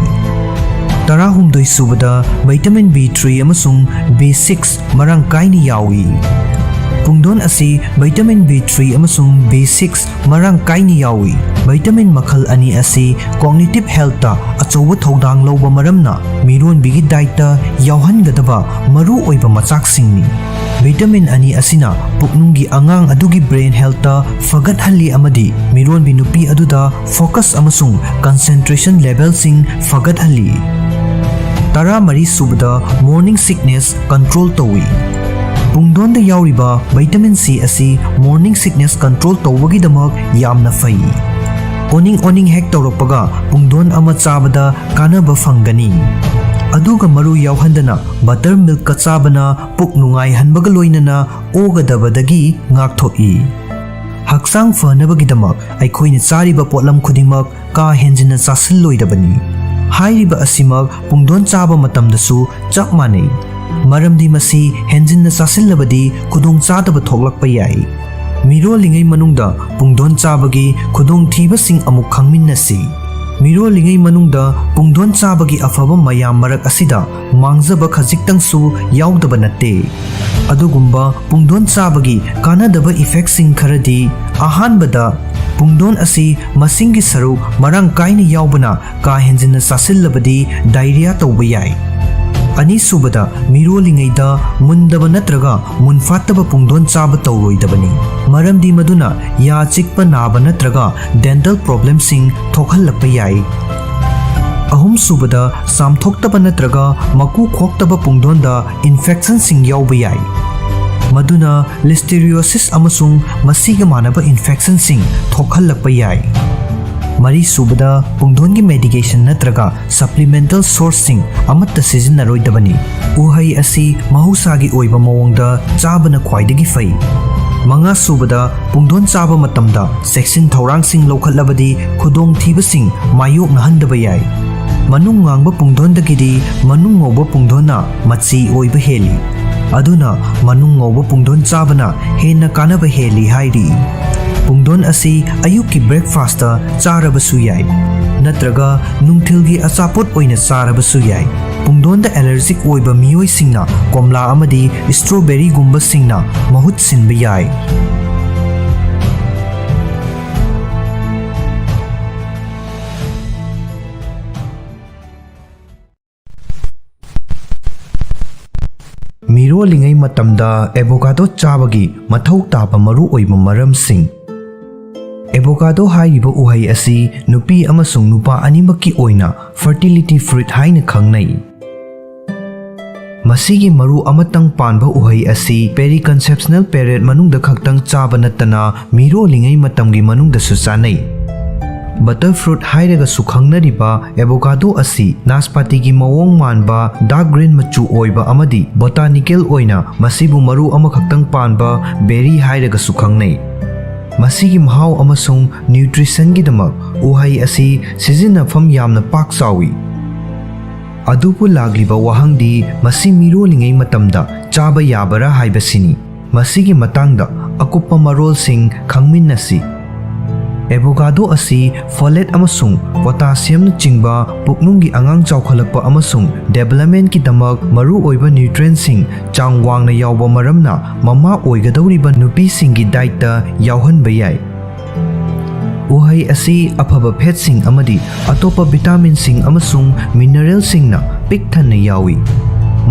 ꯇꯔꯥꯍꯨꯝꯗꯣꯏ ꯁꯨꯕꯗ, vitamin B three ꯑꯃꯁꯨꯡ B six ꯃꯔꯥꯡ ꯀꯥꯏꯅ ꯌꯥꯎꯏ꯫ ꯄꯨꯡꯗꯣꯟ ꯑꯁꯤ vitamin B three ꯑꯃꯁꯨꯡ B six ꯃꯔꯥꯡ ꯀꯥꯏꯅ ꯌꯥꯎꯏ꯫ Vitamin ꯃꯈꯜ ꯑꯅꯤ ꯑꯁꯤ cognitive healthꯇ ꯑꯆꯧꯕ ꯊꯧꯗꯥꯡ ꯂꯧꯕ ꯃꯔꯝꯅ ꯃꯤꯔꯣꯟꯕꯤꯒꯤ dietꯇ ꯌꯥꯎꯍꯟꯒꯗꯕ ꯃꯔꯨ ꯑꯣꯏꯕ ꯃꯆꯥꯛꯁꯤꯡꯅꯤ꯫ ꯚꯤꯇꯥꯃꯤꯟ ꯑꯅꯤ ꯑꯁꯤꯅ ꯄꯨꯛꯅꯨꯡꯒꯤ ꯑꯉꯥꯡ ꯑꯗꯨꯒꯤ brain healthꯇ ꯐꯒꯠꯍꯜꯂꯤ ꯑꯃꯗꯤ ꯃꯤꯔꯣꯟꯕꯤ ꯅꯨꯄꯤ ꯑꯗꯨꯗ focus ꯑꯃꯁꯨꯡ concentration levelꯁꯤꯡ ꯐꯒꯠꯍꯜꯂꯤ꯫ ꯇꯔꯥꯃꯔꯤ ꯁꯨꯕꯗ, morning sickness control ꯇꯧꯏ꯫ ꯄꯨꯡꯗꯣꯟꯗ ꯌꯥꯎꯔꯤꯕ ꯚꯤꯇꯥꯃꯤꯟ ꯁꯤ ꯑꯁꯤ morning sickness control ꯇꯧꯕꯒꯤꯗꯃꯛ ꯌꯥꯝꯅ ꯐꯩ꯫ ꯑꯣꯅꯤꯡ ꯑꯣꯅꯤꯡ ꯍꯦꯛ ꯇꯧꯔꯛꯄꯒ ꯄꯨꯡꯗꯣꯟ ꯑꯃ ꯆꯥꯕꯗ ꯀꯥꯟꯅꯕ ꯐꯪꯒꯅꯤ꯫ ꯑꯗꯨꯒ ꯃꯔꯨ ꯌꯥꯎꯍꯟꯗꯅ butter milkꯀ ꯆꯥꯕꯅ ꯄꯨꯛ ꯅꯨꯡꯉꯥꯏꯍꯟꯕꯒ ꯂꯣꯏꯅꯅ ꯑꯣꯒꯗꯕꯗꯒꯤ ꯉꯥꯛꯊꯣꯛꯏ꯫ ꯍꯛꯆꯥꯡ ꯐꯅꯕꯒꯤꯗꯃꯛ ꯑꯩꯈꯣꯏꯅ ꯆꯥꯔꯤꯕ ꯄꯣꯠꯂꯝ ꯈꯨꯗꯤꯡꯃꯛ ꯀꯥ ꯍꯦꯟꯖꯤꯟꯅ ꯆꯥꯁꯤꯜꯂꯣꯏꯗꯕꯅꯤ꯫ ꯍꯥꯏꯔꯤꯕ ꯑꯁꯤꯃꯛ ꯄꯨꯡꯗꯣꯟ ꯆꯥꯕ ꯃꯇꯝꯗꯁꯨ ꯆꯞ ꯃꯥꯟꯅꯩ, ꯃꯔꯝꯗꯤ ꯃꯁꯤ ꯍꯦꯟꯖꯤꯟꯅ ꯆꯥꯁꯤꯜꯂꯕꯗꯤ ꯈꯨꯗꯣꯡꯆꯥꯗꯕ ꯊꯣꯛꯂꯛꯄ ꯌꯥꯏ꯫ ꯃꯤꯔꯣꯜꯂꯤꯉꯩ ꯃꯅꯨꯡꯗ ꯄꯨꯡꯗꯣꯟ ꯆꯥꯕꯒꯤ ꯈꯨꯗꯣꯡꯊꯤꯕꯁꯤꯡ ꯑꯃꯨꯛ ꯈꯪꯃꯤꯟꯅꯁꯤ꯫ ꯃꯤꯔꯣꯜꯂꯤꯉꯩ ꯃꯅꯨꯡꯗ ꯄꯨꯡꯗꯣꯟ ꯆꯥꯕꯒꯤ ꯑꯐꯕ ꯃꯌꯥꯝ ꯃꯔꯛ ꯑꯁꯤꯗ ꯃꯥꯡꯖꯕ ꯈꯖꯤꯛꯇꯪꯁꯨ ꯌꯥꯎꯗꯕ ꯅꯠꯇꯦ꯫ ꯑꯗꯨꯒꯨꯝꯕ ꯄꯨꯡꯗꯣꯟ ꯆꯥꯕꯒꯤ ꯀꯥꯟꯅꯗꯕ effectꯁꯤꯡ ꯈꯔꯗꯤ, ꯑꯍꯥꯟꯕꯗ, ꯄꯨꯡꯗꯣꯟ ꯑꯁꯤ ꯃꯁꯤꯡꯒꯤ ꯁꯔꯨꯛ ꯃꯔꯥꯡ ꯀꯥꯏꯅ ꯌꯥꯎꯕꯅ ꯀꯥ ꯍꯦꯟꯖꯤꯟꯅ ꯆꯥꯁꯤꯜꯂꯕꯗꯤ diarrhea ꯇꯧꯕ ꯌꯥꯏ꯫ ꯑꯅꯤꯁꯨꯕꯗ, ꯃꯤꯔꯣꯜꯂꯤꯉꯩꯗ ꯃꯨꯟꯗꯕ ꯅꯠꯇ꯭ꯔꯒ ꯃꯨꯟꯐꯥꯠꯇꯕ ꯄꯨꯡꯗꯣꯟ ꯆꯥꯕ ꯇꯧꯔꯣꯏꯗꯕꯅꯤ, ꯃꯔꯝꯗꯤ ꯃꯗꯨꯅ ꯌꯥ ꯆꯤꯛꯄ ꯅꯥꯕ ꯅꯠꯇ꯭ꯔꯒ dental problemꯁꯤꯡ ꯊꯣꯛꯍꯜꯂꯛꯄ ꯌꯥꯏ꯫ ꯑꯍꯨꯝꯁꯨꯕꯗ, ꯆꯥꯝꯊꯣꯛꯇꯕ ꯅꯠꯇ꯭ꯔꯒ ꯃꯀꯨ ꯈꯣꯛꯇꯕ ꯄꯨꯡꯗꯣꯟꯗ infectionꯁꯤꯡ ꯌꯥꯎꯕ ꯌꯥꯏ꯫ ꯃꯗꯨꯅ listeriosis ꯑꯃꯁꯨꯡ ꯃꯁꯤꯒ ꯃꯥꯟꯅꯕ infectionꯁꯤꯡ ꯊꯣꯛꯍꯜꯂꯛꯄ ꯌꯥꯏ꯫ ꯃꯔꯤꯁꯨꯕꯗ, ꯄꯨꯡꯗꯣꯟꯒꯤ medication ꯅꯠꯇ꯭ꯔꯒ supplemental sourceꯁꯤꯡ ꯑꯃꯠꯇ ꯁꯤꯖꯤꯟꯅꯔꯣꯏꯗꯕꯅꯤ꯫ ꯎꯍꯩ ꯑꯁꯤ ꯃꯍꯧꯁꯥꯒꯤ ꯑꯣꯏꯕ ꯃꯑꯣꯡꯗ ꯆꯥꯕꯅ ꯈ꯭ꯋꯥꯏꯗꯒꯤ ꯐꯩ꯫ ꯃꯉꯥꯁꯨꯕꯗ, ꯄꯨꯡꯗꯣꯟ ꯆꯥꯕ ꯃꯇꯝꯗ ꯆꯦꯛꯁꯤꯟ ꯊꯧꯔꯥꯡꯁꯤꯡ ꯂꯧꯈꯠꯂꯕꯗꯤ ꯈꯨꯗꯣꯡꯊꯤꯕꯁꯤꯡ ꯃꯥꯌꯣꯛꯅꯍꯟꯗꯕ ꯌꯥꯏ꯫ ꯃꯅꯨꯡ ꯉꯥꯡꯕ ꯄꯨꯡꯗꯣꯟꯗꯒꯤꯗꯤ ꯃꯅꯨꯡ ꯉꯧꯕ ꯄꯨꯡꯗꯣꯟꯅ ꯃꯆꯤ ꯑꯣꯏꯕ ꯍꯦꯜꯂꯤ꯫ ꯑꯗꯨꯅ ꯃꯅꯨꯡ ꯉꯧꯕ ꯄꯨꯡꯗꯣꯟ ꯆꯥꯕꯅ ꯍꯦꯟꯅ ꯀꯥꯟꯅꯕ ꯍꯦꯜꯂꯤ ꯍꯥꯏꯔꯤ꯫ ꯄꯨꯡꯗꯣꯟ ꯑꯁꯤ ꯑꯌꯨꯛꯀꯤ breakfastꯇ ꯆꯥꯔꯕꯁꯨ ꯌꯥꯏ, ꯅꯠꯇ꯭ꯔꯒ ꯅꯨꯡꯊꯤꯜꯒꯤ ꯑꯆꯥꯄꯣꯠ ꯑꯣꯏꯅ ꯆꯥꯔꯕꯁꯨ ꯌꯥꯏ꯫ ꯄꯨꯡꯗꯣꯟꯗ allergic ꯑꯣꯏꯕ ꯃꯤꯑꯣꯏꯁꯤꯡꯅ ꯀꯣꯝꯂꯥ ꯑꯃꯗꯤ strawberryꯒꯨꯝꯕꯁꯤꯡꯅ ꯃꯍꯨꯠ ꯁꯤꯟꯕ ꯌꯥꯏ꯫ ꯃꯤꯔꯣꯜꯂꯤꯉꯩ ꯃꯇꯝꯗ ꯑꯦꯚꯣꯀꯥꯗꯣ ꯆꯥꯕꯒꯤ ꯃꯊꯧ ꯇꯥꯕ ꯃꯔꯨꯑꯣꯏꯕ ꯃꯔꯝꯁꯤꯡ꯫ ꯑꯦꯚꯣꯀꯥꯗꯣ ꯍꯥꯏꯔꯤꯕ ꯎꯍꯩ ꯑꯁꯤ ꯅꯨꯄꯤ ꯑꯃꯁꯨꯡ ꯅꯨꯄꯥ ꯑꯅꯤꯃꯛꯀꯤ ꯑꯣꯏꯅ fertility fruit ꯍꯥꯏꯅ ꯈꯪꯅꯩ꯫ ꯃꯁꯤꯒꯤ ꯃꯔꯨ ꯑꯃꯇꯪ ꯄꯥꯟꯕ ꯎꯍꯩ ꯑꯁꯤ periconceptional period ꯃꯅꯨꯡꯗ ꯈꯛꯇꯪ ꯆꯥꯕ ꯅꯠꯇꯅ ꯃꯤꯔꯣꯜꯂꯤꯉꯩ ꯃꯇꯝꯒꯤ ꯃꯅꯨꯡꯗꯁꯨ ꯆꯥꯅꯩ꯫ Butter fruit ꯍꯥꯏꯔꯒꯁꯨ ꯈꯪꯅꯔꯤꯕ ꯑꯦꯚꯣꯀꯥꯗꯣ ꯑꯁꯤ ꯅꯥꯁꯄꯥꯇꯤꯒꯤ ꯃꯑꯣꯡ ꯃꯥꯟꯕ dark green ꯃꯆꯨ ꯑꯣꯏꯕ ꯑꯃꯗꯤ botanical ꯑꯣꯏꯅ ꯃꯁꯤꯕꯨ ꯃꯔꯨ ꯑꯃꯈꯛꯇꯪ ꯄꯥꯟꯕ berry ꯍꯥꯏꯔꯒꯁꯨ ꯈꯪꯅꯩ꯫ ꯃꯁꯤꯒꯤ ꯃꯍꯥꯎ ꯑꯃꯁꯨꯡ nutritionꯒꯤꯗꯃꯛ ꯎꯍꯩ ꯑꯁꯤ ꯁꯤꯖꯤꯟꯅꯐꯝ ꯌꯥꯝꯅ ꯄꯥꯛ ꯆꯥꯎꯏ꯫ ꯑꯗꯨꯕꯨ ꯂꯥꯛꯂꯤꯕ ꯋꯥꯍꯪꯗꯤ ꯃꯁꯤ ꯃꯤꯔꯣꯜꯂꯤꯉꯩ ꯃꯇꯝꯗ ꯆꯥꯕ ꯌꯥꯕꯔꯥ ꯍꯥꯏꯕꯁꯤꯅꯤ꯫ ꯃꯁꯤꯒꯤ ꯃꯇꯥꯡꯗ ꯑꯀꯨꯞꯄ ꯃꯔꯣꯜꯁꯤꯡ ꯈꯪꯃꯤꯟꯅꯁꯤ꯫ ꯑꯦꯚꯣꯀꯥꯗꯣ ꯑꯁꯤ folate ꯑꯃꯁꯨꯡ potassiumꯅꯆꯤꯡꯕ ꯄꯨꯛꯅꯨꯡꯒꯤ ꯑꯉꯥꯡ ꯆꯥꯎꯈꯠꯂꯛꯄ ꯑꯃꯁꯨꯡ developmentꯀꯤꯗꯃꯛ ꯃꯔꯨꯑꯣꯏꯕ nutrientꯁꯤꯡ ꯆꯥꯡ ꯋꯥꯡꯅ ꯌꯥꯎꯕ ꯃꯔꯝꯅ ꯃꯃꯥ ꯑꯣꯏꯒꯗꯧꯔꯤꯕ ꯅꯨꯄꯤꯁꯤꯡꯒꯤ dietꯇ ꯌꯥꯎꯍꯟꯕ ꯌꯥꯏ꯫ ꯎꯍꯩ ꯑꯁꯤ ꯑꯐꯕ fatꯁꯤꯡ ꯑꯃꯗꯤ ꯑꯇꯣꯞꯄ vitaminꯁꯤꯡ ꯑꯃꯁꯨꯡ mineralꯁꯤꯡꯅ ꯄꯤꯛ ꯊꯟꯅ ꯌꯥꯎꯏ꯫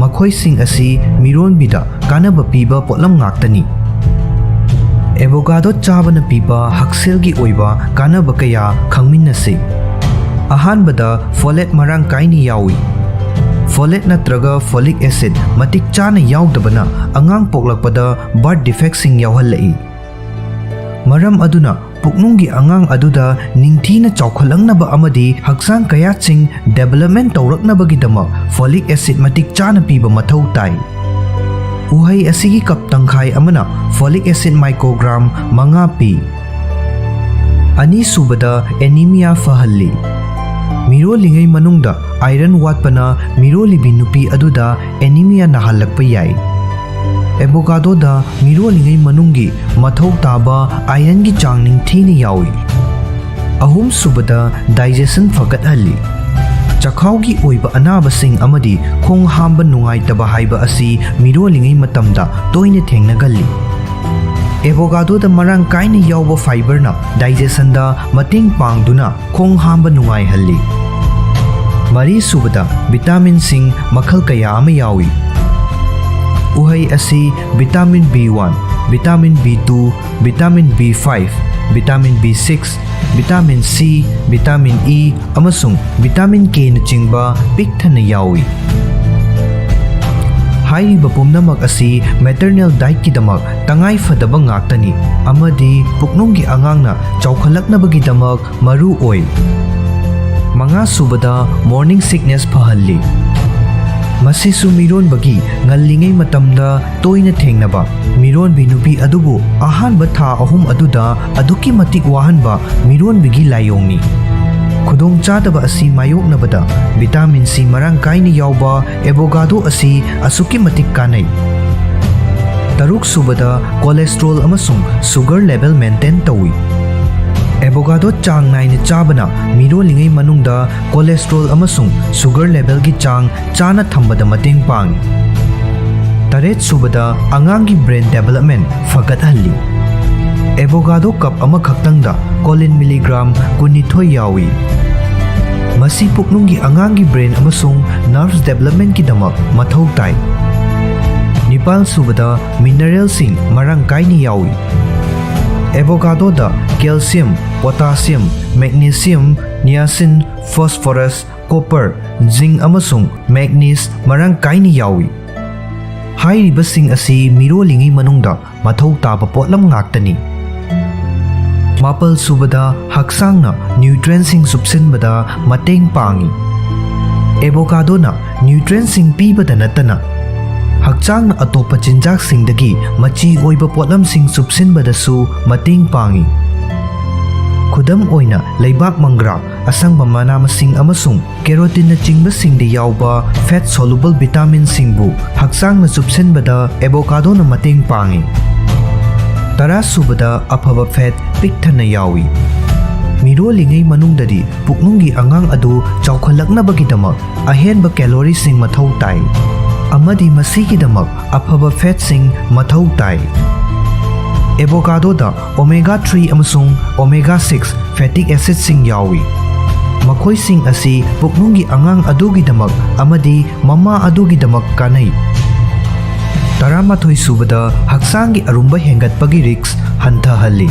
ꯃꯈꯣꯏꯁꯤꯡ ꯑꯁꯤ ꯃꯤꯔꯣꯟꯕꯤꯗ ꯀꯥꯟꯅꯕ ꯄꯤꯕ ꯄꯣꯠꯂꯝ ꯉꯥꯛꯇꯅꯤ꯫ ꯑꯦꯚꯣꯀꯥꯗꯣ ꯆꯥꯕꯅ ꯄꯤꯕ ꯍꯛꯁꯦꯜꯒꯤ ꯑꯣꯏꯕ ꯀꯥꯟꯅꯕ ꯀꯌꯥ ꯈꯪꯃꯤꯟꯅꯁꯤ꯫ ꯑꯍꯥꯟꯕꯗ, folate ꯃꯔꯥꯡ ꯀꯥꯏꯅ ꯌꯥꯎꯏ꯫ Folate ꯅꯠꯇ꯭ꯔꯒ folic acid ꯃꯇꯤꯛ ꯆꯥꯅ ꯌꯥꯎꯗꯕꯅ ꯑꯉꯥꯡ ꯄꯣꯛꯂꯛꯄꯗ birth defectꯁꯤꯡ ꯌꯥꯎꯍꯜꯂꯛꯏ꯫ ꯃꯔꯝ ꯑꯗꯨꯅ ꯄꯨꯛꯅꯨꯡꯒꯤ ꯑꯉꯥꯡ ꯑꯗꯨꯗ ꯅꯤꯡꯊꯤꯅ ꯆꯥꯎꯈꯠꯂꯛꯅꯕ ꯑꯃꯗꯤ ꯍꯛꯆꯥꯡ ꯀꯌꯥꯠꯁꯤꯡ development ꯇꯧꯔꯛꯅꯕꯒꯤꯗꯃꯛ folic acid ꯃꯇꯤꯛ ꯆꯥꯅ ꯄꯤꯕ ꯃꯊꯧ ꯇꯥꯏ꯫ ꯎꯍꯩ ꯑꯁꯤꯒꯤ cup ꯇꯪꯈꯥꯏ ꯑꯃꯅ folic acid microgram ꯃꯉꯥ ꯄꯤ꯫ ꯑꯅꯤꯁꯨꯕꯗ, anemia ꯐꯍꯜꯂꯤ꯫ ꯃꯤꯔꯣꯜꯂꯤꯉꯩ ꯃꯅꯨꯡꯗ iron ꯋꯥꯠꯄꯅ ꯃꯤꯔꯣꯜꯂꯤꯕꯤ ꯅꯨꯄꯤ ꯑꯗꯨꯗ anemia ꯅꯥꯍꯜꯂꯛꯄ ꯌꯥꯏ꯫ ꯑꯦꯚꯣꯀꯥꯗꯣꯗ ꯃꯤꯔꯣꯜꯂꯤꯉꯩ ꯃꯅꯨꯡꯒꯤ ꯃꯊꯧ ꯇꯥꯕ ironꯒꯤ ꯆꯥꯡ ꯅꯤꯡꯊꯤꯅ ꯌꯥꯎꯏ꯫ ꯑꯍꯨꯝꯁꯨꯕꯗ, digestion ꯐꯒꯠꯍꯜꯂꯤ꯫ ꯆꯈꯥꯎꯒꯤ ꯑꯣꯏꯕ ꯑꯅꯥꯕꯁꯤꯡ ꯑꯃꯗꯤ ꯈꯣꯡ ꯍꯥꯝꯕ ꯅꯨꯡꯉꯥꯏꯇꯕ ꯍꯥꯏꯕ ꯑꯁꯤ ꯃꯤꯔꯣꯜꯂꯤꯉꯩ ꯃꯇꯝꯗ ꯇꯣꯏꯅ ꯊꯦꯡꯅꯒꯜꯂꯤ꯫ ꯑꯦꯚꯣꯀꯥꯗꯣꯗ ꯃꯔꯥꯡ ꯀꯥꯏꯅ ꯌꯥꯎꯕ fiberꯅ digestionꯗ ꯃꯇꯦꯡ ꯄꯥꯡꯗꯨꯅ ꯈꯣꯡ ꯍꯥꯝꯕ ꯅꯨꯡꯉꯥꯏꯍꯜꯂꯤ꯫ ꯃꯔꯤꯁꯨꯕꯗ, vitaminꯁꯤꯡ ꯃꯈꯜ ꯀꯌꯥ ꯑꯃ ꯌꯥꯎꯏ꯫ ꯎꯍꯩ ꯑꯁꯤ vitamin B one, vitamin B two, vitamin B five, vitamin B six, vitamin C, vitamin E ꯑꯃꯁꯨꯡ vitamin Kꯅꯆꯤꯡꯕ ꯄꯤꯛ ꯊꯟꯅ ꯌꯥꯎꯏ꯫ ꯍꯥꯏꯔꯤꯕ ꯄꯨꯝꯅꯃꯛ ꯑꯁꯤ maternal dietꯀꯤꯗꯃꯛ ꯇꯉꯥꯏ ꯐꯗꯕ ꯉꯥꯛꯇꯅꯤ ꯑꯃꯗꯤ ꯄꯨꯛꯅꯨꯡꯒꯤ ꯑꯉꯥꯡꯅ ꯆꯥꯎꯈꯠꯂꯛꯅꯕꯒꯤꯗꯃꯛ ꯃꯔꯨ ꯑꯣꯏ꯫ ꯃꯉꯥꯁꯨꯕꯗ, morning sickness ꯐꯍꯜꯂꯤ꯫ ꯃꯁꯤꯁꯨ ꯃꯤꯔꯣꯟꯕꯒꯤ ꯉꯜꯂꯤꯉꯩ ꯃꯇꯝꯗ ꯇꯣꯏꯅ ꯊꯦꯡꯅꯕ ꯃꯤꯔꯣꯟꯕꯤ ꯅꯨꯄꯤ ꯑꯗꯨꯕꯨ ꯑꯍꯥꯟꯕ ꯊꯥ ꯑꯍꯨꯝ ꯑꯗꯨꯗ ꯑꯗꯨꯛꯀꯤ ꯃꯇꯤꯛ ꯋꯥꯍꯟꯕ ꯃꯤꯔꯣꯟꯕꯤꯒꯤ ꯂꯥꯏꯑꯣꯡꯅꯤ꯫ ꯈꯨꯗꯣꯡꯆꯥꯗꯕ ꯑꯁꯤ ꯃꯥꯌꯣꯛꯅꯕꯗ vitamin C ꯃꯔꯥꯡ ꯀꯥꯏꯅ ꯌꯥꯎꯕ avocado ꯑꯁꯤ ꯑꯁꯨꯛꯀꯤ ꯃꯇꯤꯛ ꯀꯥꯟꯅꯩ꯫ ꯇꯔꯨꯛꯁꯨꯕꯗ, cholesterol ꯑꯃꯁꯨꯡ sugar level maintain ꯇꯧꯏ꯫ Avocado ꯆꯥꯡ ꯅꯥꯏꯅ ꯆꯥꯕꯅ ꯃꯤꯔꯣꯜꯂꯤꯉꯩ ꯃꯅꯨꯡꯗ cholesterol ꯑꯃꯁꯨꯡ sugar levelꯒꯤ ꯆꯥꯡ ꯆꯥꯅ ꯊꯝꯕꯗ ꯃꯇꯦꯡ ꯄꯥꯡꯏ꯫ ꯇꯔꯦꯠꯁꯨꯕꯗ, ꯑꯉꯥꯡꯒꯤ brain development ꯐꯒꯠꯍꯜꯂꯤ꯫ Avocado cup ꯑꯃꯈꯛꯇꯪꯗ choline milligram ꯀꯨꯟꯅꯤꯊꯣꯏ ꯌꯥꯎꯏ꯫ ꯃꯁꯤ ꯄꯨꯛꯅꯨꯡꯒꯤ ꯑꯉꯥꯡꯒꯤ brain ꯑꯃꯁꯨꯡ nerves developmentꯀꯤꯗꯃꯛ ꯃꯊꯧ ꯇꯥꯏ꯫ ꯅꯤꯄꯥꯜꯁꯨꯕꯗ, mineralꯁꯤꯡ ꯃꯔꯥꯡ ꯀꯥꯏꯅ ꯌꯥꯎꯏ꯫ Avocadoꯗ calcium, potassium, magnesium, niacin, phosphorus, copper, zinc ꯑꯃꯁꯨꯡ manganese ꯃꯔꯥꯡ ꯀꯥꯏꯅ ꯌꯥꯎꯏ꯫ ꯍꯥꯏꯔꯤꯕꯁꯤꯡ ꯑꯁꯤ ꯃꯤꯔꯣꯜꯂꯤꯉꯩ ꯃꯅꯨꯡꯗ ꯃꯊꯧ ꯇꯥꯕ ꯄꯣꯠꯂꯝ ꯉꯥꯛꯇꯅꯤ꯫ ꯃꯥꯄꯜꯁꯨꯕꯗ, ꯍꯛꯆꯥꯡꯅ nutrientꯁꯤꯡ ꯆꯨꯞꯁꯤꯟꯕꯗ ꯃꯇꯦꯡ ꯄꯥꯡꯏ꯫ Avocadoꯅ nutrientꯁꯤꯡ ꯄꯤꯕꯗ ꯅꯠꯇꯅ ꯍꯛꯆꯥꯡꯅ ꯑꯇꯣꯞꯄ ꯆꯤꯟꯖꯥꯛꯁꯤꯡꯗꯒꯤ ꯃꯆꯤ ꯑꯣꯏꯕ ꯄꯣꯠꯂꯝꯁꯤꯡ ꯆꯨꯞꯁꯤꯟꯕꯗꯁꯨ ꯃꯇꯦꯡ ꯄꯥꯡꯏ꯫ ꯈꯨꯗꯝ ꯑꯣꯏꯅ, ꯂꯩꯕꯥꯛ ꯃꯪꯒ꯭ꯔꯥ, ꯑꯁꯪꯕ ꯃꯅꯥ ꯃꯁꯤꯡ ꯑꯃꯁꯨꯡ carotinꯅꯆꯤꯡꯕꯁꯤꯡꯗ ꯌꯥꯎꯕ fat soluble vitaminꯁꯤꯡꯕꯨ ꯍꯛꯆꯥꯡꯅ ꯆꯨꯞꯁꯤꯟꯕꯗ avocadoꯅ ꯃꯇꯦꯡ ꯄꯥꯡꯏ꯫ ꯇꯔꯥꯁꯨꯕꯗ, ꯑꯐꯕ fat ꯄꯤꯛ ꯊꯟꯅ ꯌꯥꯎꯏ꯫ ꯃꯤꯔꯣꯜꯂꯤꯉꯩ ꯃꯅꯨꯡꯗꯗꯤ ꯄꯨꯛꯅꯨꯡꯒꯤ ꯑꯉꯥꯡ ꯑꯗꯨ ꯆꯥꯎꯈꯠꯂꯛꯅꯕꯒꯤꯗꯃꯛ ꯑꯍꯦꯟꯕ calorieꯁꯤꯡ ꯃꯊꯧ ꯇꯥꯏ, ꯑꯃꯗꯤ ꯃꯁꯤꯒꯤꯗꯃꯛ ꯑꯐꯕ fatꯁꯤꯡ ꯃꯊꯧ ꯇꯥꯏ꯫ Avocadoꯗ omega three ꯑꯃꯁꯨꯡ omega six fatty acidꯁꯤꯡ ꯌꯥꯎꯏ꯫ ꯃꯈꯣꯏꯁꯤꯡ ꯑꯁꯤ ꯄꯨꯛꯅꯨꯡꯒꯤ ꯑꯉꯥꯡ ꯑꯗꯨꯒꯤꯗꯃꯛ ꯑꯃꯗꯤ ꯃꯃꯥ ꯑꯗꯨꯒꯤꯗꯃꯛ ꯀꯥꯟꯅꯩ꯫ ꯇꯔꯥꯃꯥꯊꯣꯏ ꯁꯨꯕꯗ, ꯍꯛꯆꯥꯡꯒꯤ ꯑꯔꯨꯝꯕ ꯍꯦꯟꯒꯠꯄꯒꯤ ꯔꯤꯁ꯭ꯛ ꯍꯟꯊꯍꯜꯂꯤ꯫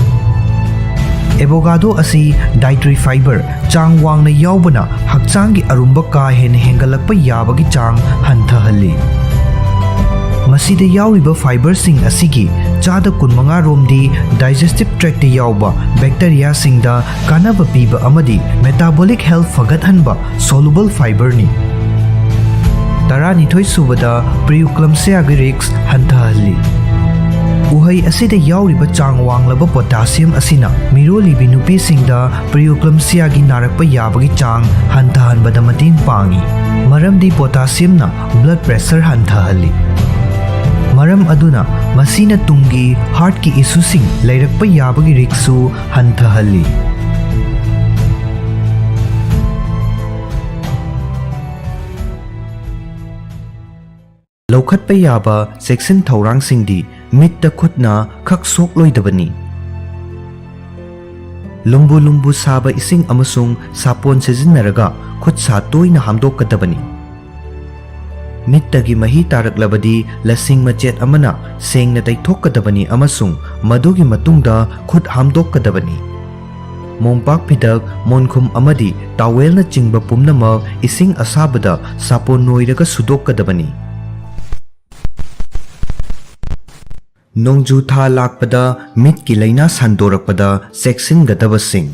ꯑꯦꯚꯣꯀꯥꯗꯣ ꯑꯁꯤ ꯗꯥꯏꯇꯔꯤ ꯐꯥꯏꯕꯔ ꯆꯥꯡ ꯋꯥꯡꯅ ꯌꯥꯎꯕꯅ ꯍꯛꯆꯥꯡꯒꯤ ꯑꯔꯨꯝꯕ ꯀꯥ ꯍꯦꯟꯅ ꯍꯦꯟꯒꯠꯂꯛꯄ ꯌꯥꯕꯒꯤ ꯆꯥꯡ ꯍꯟꯊꯍꯜꯂꯤ꯫ ꯃꯁꯤꯗ ꯌꯥꯎꯔꯤꯕ ꯐꯥꯏꯕꯔꯁꯤꯡ ꯑꯁꯤꯒꯤ ꯆꯥꯗ ꯀꯨꯟꯃꯉꯥ ꯔꯣꯝꯗꯤ ꯗꯥꯏꯖꯦꯁꯇꯤꯚ ꯇ꯭ꯔꯦꯛꯇ ꯌꯥꯎꯕ ꯕꯦꯛꯇꯔꯤꯌꯥꯁꯤꯡꯗ ꯀꯥꯟꯅꯕ ꯄꯤꯕ ꯑꯃꯗꯤ ꯃꯦꯇꯥꯕꯣꯂꯤꯛ ꯍꯦꯜꯊ ꯐꯒꯠꯍꯟꯕ ꯁꯣꯂꯨꯕꯜ ꯐꯥꯏꯕꯔꯅꯤ꯫ ꯇꯔꯥꯅꯤꯊꯣꯏ ꯁꯨꯕꯗ, ꯄ꯭ꯔꯤꯑꯣꯀ꯭ꯂꯝꯁꯤꯌꯥꯒꯤ ꯔꯤꯁ꯭ꯛ ꯍꯟꯊꯍꯜꯂꯤ꯫ ꯎꯍꯩ ꯑꯁꯤꯗ ꯌꯥꯎꯔꯤꯕ ꯆꯥꯡ ꯋꯥꯡꯂꯕ ꯄꯣꯇꯥꯁꯤꯌꯝ ꯑꯁꯤꯅ ꯃꯤꯔꯣꯜꯂꯤꯕꯤ ꯅꯨꯄꯤꯁꯤꯡꯗ ꯄ꯭ꯔꯤꯑꯣꯀ꯭ꯂꯝꯁꯤꯌꯥꯒꯤ ꯅꯥꯔꯛꯄ ꯌꯥꯕꯒꯤ ꯆꯥꯡ ꯍꯟꯊꯍꯟꯕꯗ ꯃꯇꯦꯡ ꯄꯥꯡꯏ, ꯃꯔꯝꯗꯤ ꯄꯣꯇꯥꯁꯤꯌꯝꯅ ꯕ꯭ꯂꯗ ꯄ꯭ꯔꯦꯁꯔ ꯍꯟꯊꯍꯜꯂꯤ꯫ ꯃꯔꯝ ꯑꯗꯨꯅ ꯃꯁꯤꯅ ꯇꯨꯡꯒꯤ ꯍꯥꯔꯠꯀꯤ ꯏꯁꯨꯁꯤꯡ ꯂꯩꯔꯛꯄ ꯌꯥꯕꯒꯤ ꯔꯤꯁ꯭ꯛꯁꯨ ꯍꯟꯊꯍꯜꯂꯤ꯫ ꯂꯧꯈꯠꯄ ꯌꯥꯕ ꯆꯦꯛꯁꯤꯟ ꯊꯧꯔꯥꯡꯁꯤꯡꯗꯤ ꯃꯤꯠꯇ ꯈꯨꯠꯅ ꯈꯛ ꯁꯣꯛꯂꯣꯏꯗꯕꯅꯤ꯫ ꯂꯨꯝꯕꯨ ꯂꯨꯝꯕꯨ ꯁꯥꯕ ꯏꯁꯤꯡ ꯑꯃꯁꯨꯡ ꯁꯥꯄꯣꯟ ꯁꯤꯖꯤꯟꯅꯔꯒ ꯈꯨꯠ ꯁꯥ ꯇꯣꯏꯅ ꯍꯥꯝꯗꯣꯛꯀꯗꯕꯅꯤ꯫ ꯃꯤꯠꯇꯒꯤ ꯃꯍꯤ ꯇꯥꯔꯛꯂꯕꯗꯤ ꯂꯁꯤꯡ ꯃꯆꯦꯠ ꯑꯃꯅ ꯁꯦꯡꯅ ꯇꯩꯊꯣꯛꯀꯗꯕꯅꯤ ꯑꯃꯁꯨꯡ ꯃꯗꯨꯒꯤ ꯃꯇꯨꯡꯗ ꯈꯨꯠ ꯍꯥꯝꯗꯣꯛꯀꯗꯕꯅꯤ꯫ ꯃꯣꯝꯄꯥꯛ ꯐꯤꯗꯛ, ꯃꯣꯟꯈꯨꯝ ꯑꯃꯗꯤ ꯇꯥꯋꯦꯜꯅꯆꯤꯡꯕ ꯄꯨꯝꯅꯃꯛ ꯏꯁꯤꯡ ꯑꯁꯥꯕꯗ ꯁꯥꯄꯣꯟ ꯅꯣꯏꯔꯒ ꯁꯨꯗꯣꯛꯀꯗꯕꯅꯤ꯫ ꯅꯣꯡꯖꯨ ꯊꯥ ꯂꯥꯛꯄꯗ ꯃꯤꯠꯀꯤ ꯂꯥꯏꯅꯥ ꯁꯟꯗꯣꯔꯛꯄꯗ ꯆꯦꯛꯁꯤꯟꯒꯗꯕꯁꯤꯡ꯫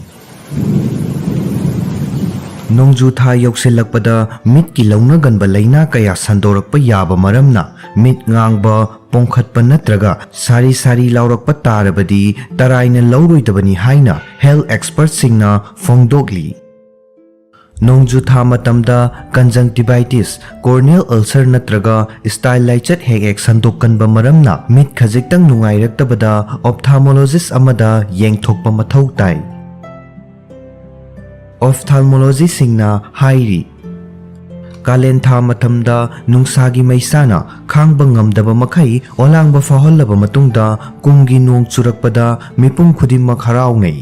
ꯅꯣꯡꯖꯨ ꯊꯥ ꯌꯧꯁꯤꯜꯂꯛꯄꯗ ꯃꯤꯠꯀꯤ ꯂꯧꯅꯒꯟꯕ ꯂꯥꯏꯅꯥ ꯀꯌꯥ ꯁꯟꯗꯣꯔꯛꯄ ꯌꯥꯕ ꯃꯔꯝꯅ, ꯃꯤꯠ ꯉꯥꯡꯕ, ꯄꯣꯡꯈꯠꯄ ꯅꯠꯇ꯭ꯔꯒ ꯁꯥꯔꯤ ꯁꯥꯔꯤ ꯂꯥꯎꯔꯛꯄ ꯇꯥꯔꯕꯗꯤ ꯇꯔꯥꯏꯅ ꯂꯧꯔꯣꯏꯗꯕꯅꯤ ꯍꯥꯏꯅ ꯍꯦꯜꯊ ꯑꯦꯛꯁꯄꯔꯠꯁꯤꯡꯅ ꯐꯣꯡꯗꯣꯛꯂꯤ꯫ ꯅꯣꯡꯖꯨ ꯊꯥ ꯃꯇꯝꯗ ꯀꯟꯖꯪꯇꯤꯚꯥꯏꯇꯤꯁ, ꯀꯣꯔꯅꯤꯌꯦꯜ ꯑꯜꯁꯔ ꯅꯠꯇ꯭ꯔꯒ ꯁ꯭ꯇꯥꯏꯜ ꯂꯥꯏꯆꯠ ꯍꯦꯛ ꯍꯦꯛ ꯁꯟꯗꯣꯛꯀꯟꯕ ꯃꯔꯝꯅ ꯃꯤꯠ ꯈꯖꯤꯛꯇꯪ ꯅꯨꯡꯉꯥꯏꯔꯛꯇꯕꯗ ꯑꯣꯞꯊꯥꯜꯃꯣꯂꯣꯖꯤꯁ ꯑꯃꯗ ꯌꯦꯡꯊꯣꯛꯄ ꯃꯊꯧ ꯇꯥꯏ꯫ ꯑꯣꯞꯊꯥꯜꯃꯣꯂꯣꯖꯤꯁꯤꯡꯅ ꯍꯥꯏꯔꯤ, ꯀꯥꯂꯦꯟ ꯊꯥ ꯃꯇꯝꯗ ꯅꯨꯡꯁꯥꯒꯤ ꯃꯩꯁꯥꯅ ꯈꯥꯡꯕ ꯉꯝꯗꯕ ꯃꯈꯩ ꯑꯣꯂꯥꯡꯕ ꯐꯥꯎꯍꯜꯂꯕ ꯃꯇꯨꯡꯗ ꯀꯨꯝꯒꯤ ꯅꯣꯡ ꯆꯨꯔꯛꯄꯗ ꯃꯤꯄꯨꯝ ꯈꯨꯗꯤꯡꯃꯛ ꯍꯔꯥꯎꯅꯩ꯫